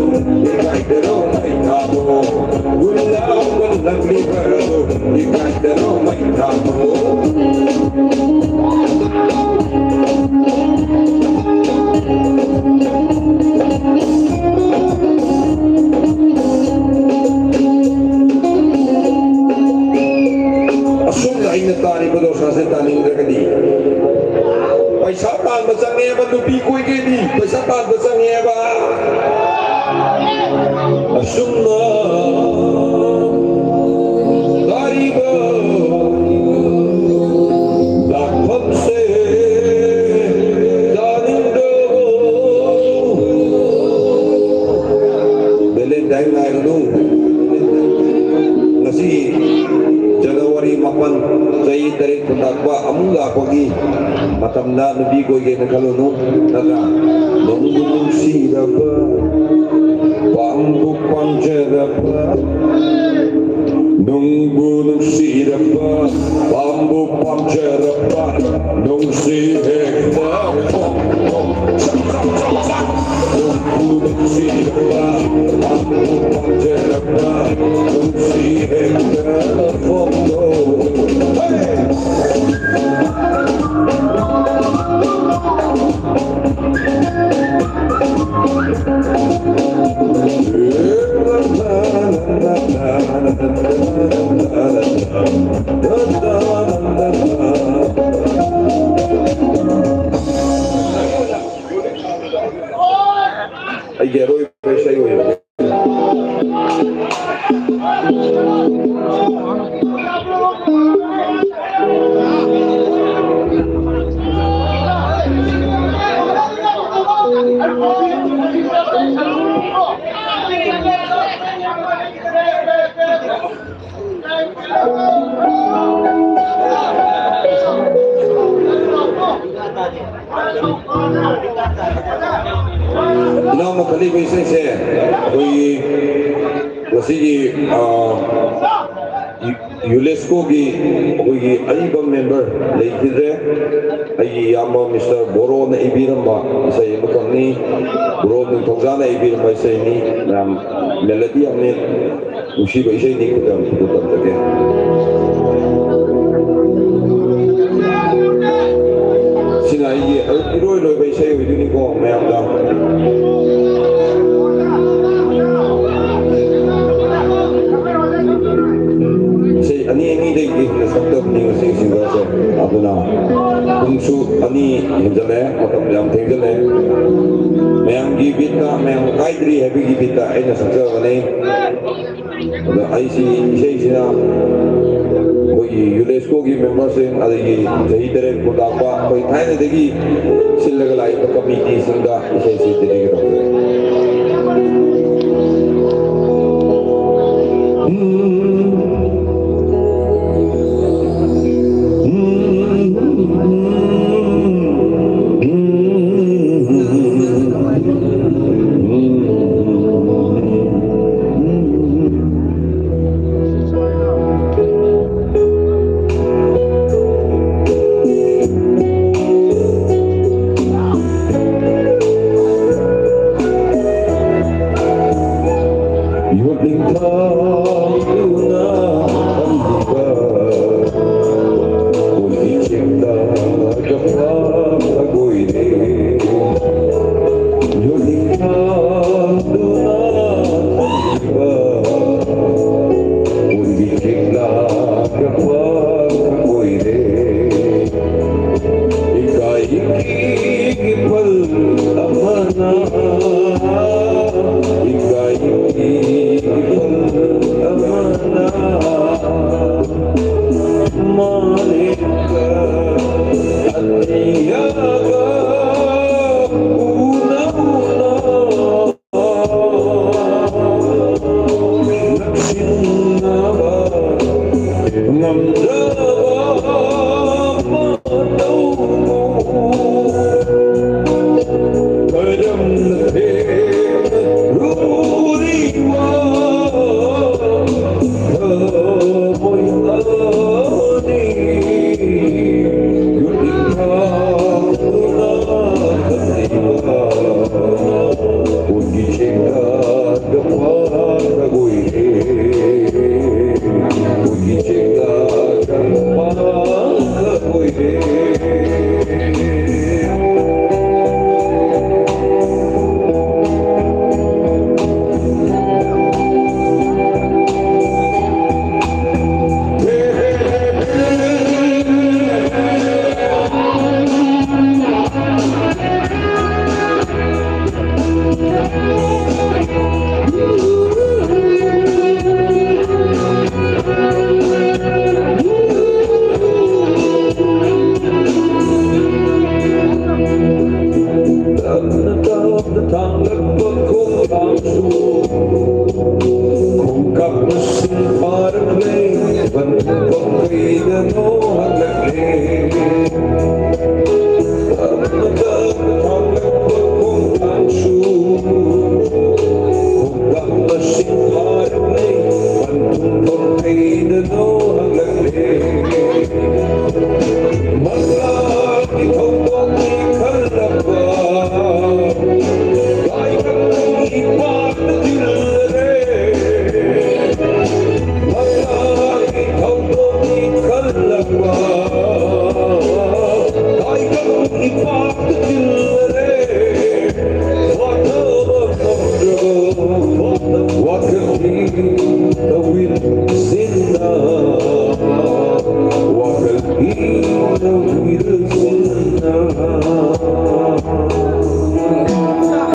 ꯏꯀꯥꯏꯗꯔꯣ ꯃꯩ ꯊꯥꯕ꯭ꯔꯣ? ꯒꯨꯂꯥꯞ ꯂꯪꯂꯤꯕꯗꯣ ꯏꯀꯥꯏꯗꯔꯣ ꯃꯩ ꯊꯥꯕ꯭ꯔꯣ? ꯄꯩꯁꯥꯁꯦ ꯇꯥꯅꯤꯡꯗ꯭ꯔꯒꯗꯤ, ꯄꯩꯁꯥ ꯇꯥꯟꯕ ꯆꯪꯉꯦꯕ, ꯅꯨꯄꯤ ꯀꯣꯏꯒꯦꯗꯤ ꯄꯩꯁꯥ ꯇꯥꯟꯕ ꯆꯪꯉꯦꯕ꯫ ꯑꯁꯨꯝꯅ ꯇꯥꯔꯤꯕ ꯂꯥꯛꯐꯝꯁꯦ ꯇꯥꯅꯤꯡꯗ꯭ꯔꯕꯣ? ꯚꯦꯂꯦꯟꯇꯥꯏꯟ ꯉꯥꯏꯔꯨꯅꯨ꯫ ꯉꯁꯤ ꯖꯅꯋꯥꯔꯤ ꯃꯥꯄꯟ, ꯆꯍꯤ ꯇꯔꯦꯠ ꯈꯨꯟꯇꯥꯛꯄ ꯑꯃꯨꯛ ꯂꯥꯛꯄꯒꯤ ꯃꯇꯝꯗ ꯅꯨꯄꯤ ꯀꯣꯏꯒꯦꯅ ꯈꯜꯂꯨꯅꯨ, ꯅꯠꯇ꯭ꯔꯥ? ꯅꯪꯕꯨ ꯅꯨꯡꯁꯤꯔꯕ, ꯄꯥꯝꯕꯨ ꯄꯥꯝꯖꯔꯕ, ꯅꯨꯡꯕꯨ ꯅꯨꯡꯁꯤꯔꯕ, ꯄꯥꯝꯕꯨ ꯄꯥꯝꯖꯔꯕ, ꯅꯨꯡꯁꯤ ꯍꯦꯛꯇ ꯐꯣꯡꯗꯣꯛ꯫ ꯅꯨꯡꯕꯨ ꯅꯨꯡꯁꯤꯔꯕ, ꯄꯥꯝꯕꯨ ꯄꯥꯝꯖꯔꯕ, ꯅꯨꯡꯁꯤ ꯍꯦꯛꯇ ꯐꯣꯡꯗꯣꯛ꯫ ꯑꯩꯒꯤ ꯑꯔꯣꯏꯕ ꯏꯁꯩ ꯑꯣꯏꯔꯒꯦ꯫ ꯏꯅꯥꯎꯅ ꯈꯜꯂꯤꯕ ꯏꯁꯩꯁꯦ ꯑꯩꯈꯣꯏꯒꯤ ꯉꯁꯤꯒꯤ, ꯑ, ꯌꯨ-, ꯌꯨꯅꯦꯁꯀꯣꯒꯤ ꯑꯩꯈꯣꯏꯒꯤ ꯑꯔꯤꯕ ꯃꯦꯝꯕꯔ ꯂꯩꯈꯤꯗ꯭ꯔꯦ, ꯑꯩꯒꯤ ꯏꯌꯥꯝꯕ ꯃꯤꯁꯇꯔ ꯕꯣꯔꯣꯅ ꯏꯕꯤꯔꯝꯕ ꯏꯁꯩ ꯑꯃꯈꯛꯅꯤ꯫ ꯕꯣꯔꯣ ꯅꯤꯡꯊꯧꯖꯥꯅ ꯏꯕꯤꯔꯝꯕ ꯏꯁꯩꯅꯤ꯫ ꯃꯌꯥꯝ ꯃꯦꯂꯣꯗꯤ ꯌꯥꯝꯅ ꯅꯨꯡꯁꯤꯕ ꯏꯁꯩꯅꯤ, ꯈꯨꯗꯝ ꯈꯨꯗꯝ ꯇꯝꯖꯒꯦ꯫ ꯁꯤꯅ ꯑꯩꯒꯤ ꯏꯔꯣꯏ ꯂꯣꯏꯕ ꯏꯁꯩ ꯑꯣꯏꯗꯣꯏꯅꯤꯀꯣ ꯃꯌꯥꯝꯗ꯫ ꯏꯁꯩ ꯑꯅꯤ ꯑꯅꯤꯗꯒꯤ ꯍꯦꯟꯅ ꯁꯛꯇꯕꯅꯤ ꯉꯁꯤ ꯁꯤꯡꯒꯔꯁꯦ꯫ ꯑꯗꯨꯅ ꯄꯨꯡꯁꯨ ꯑꯅꯤ ꯍꯦꯟꯖꯜꯂꯦ, ꯃꯇꯝ ꯌꯥꯝ ꯊꯦꯡꯖꯜꯂꯦ꯫ ꯃꯌꯥꯝꯒꯤ ꯕꯤꯠꯇ, ꯃꯌꯥꯝ ꯀꯥꯏꯗ꯭ꯔꯤ ꯍꯥꯏꯕꯒꯤ ꯕꯤꯠꯇ ꯑꯩꯅ ꯁꯛꯆꯕꯅꯤ꯫ ꯑꯗꯣ ꯑꯩꯁꯤ ꯏꯁꯩꯁꯤꯅ ꯑꯩꯈꯣꯏꯒꯤ ꯌꯨꯅꯦꯁꯀꯣꯒꯤ ꯃꯦꯝꯕꯔꯁꯤꯡ, ꯑꯗꯒꯤ ꯆꯍꯤ ꯇꯔꯦꯠ ꯈꯨꯟꯇꯥꯛꯄ ꯑꯩꯈꯣꯏ ꯊꯥꯏꯅꯗꯒꯤ ꯁꯤꯜꯂꯒ ꯂꯥꯛꯏꯕ ꯀꯃꯤꯇꯤꯁꯤꯡꯗ ꯏꯁꯩꯁꯤ ꯗꯦꯗꯤꯀꯦꯠ ꯇꯧꯖꯔꯤ꯫ ꯀꯩꯗꯅꯣ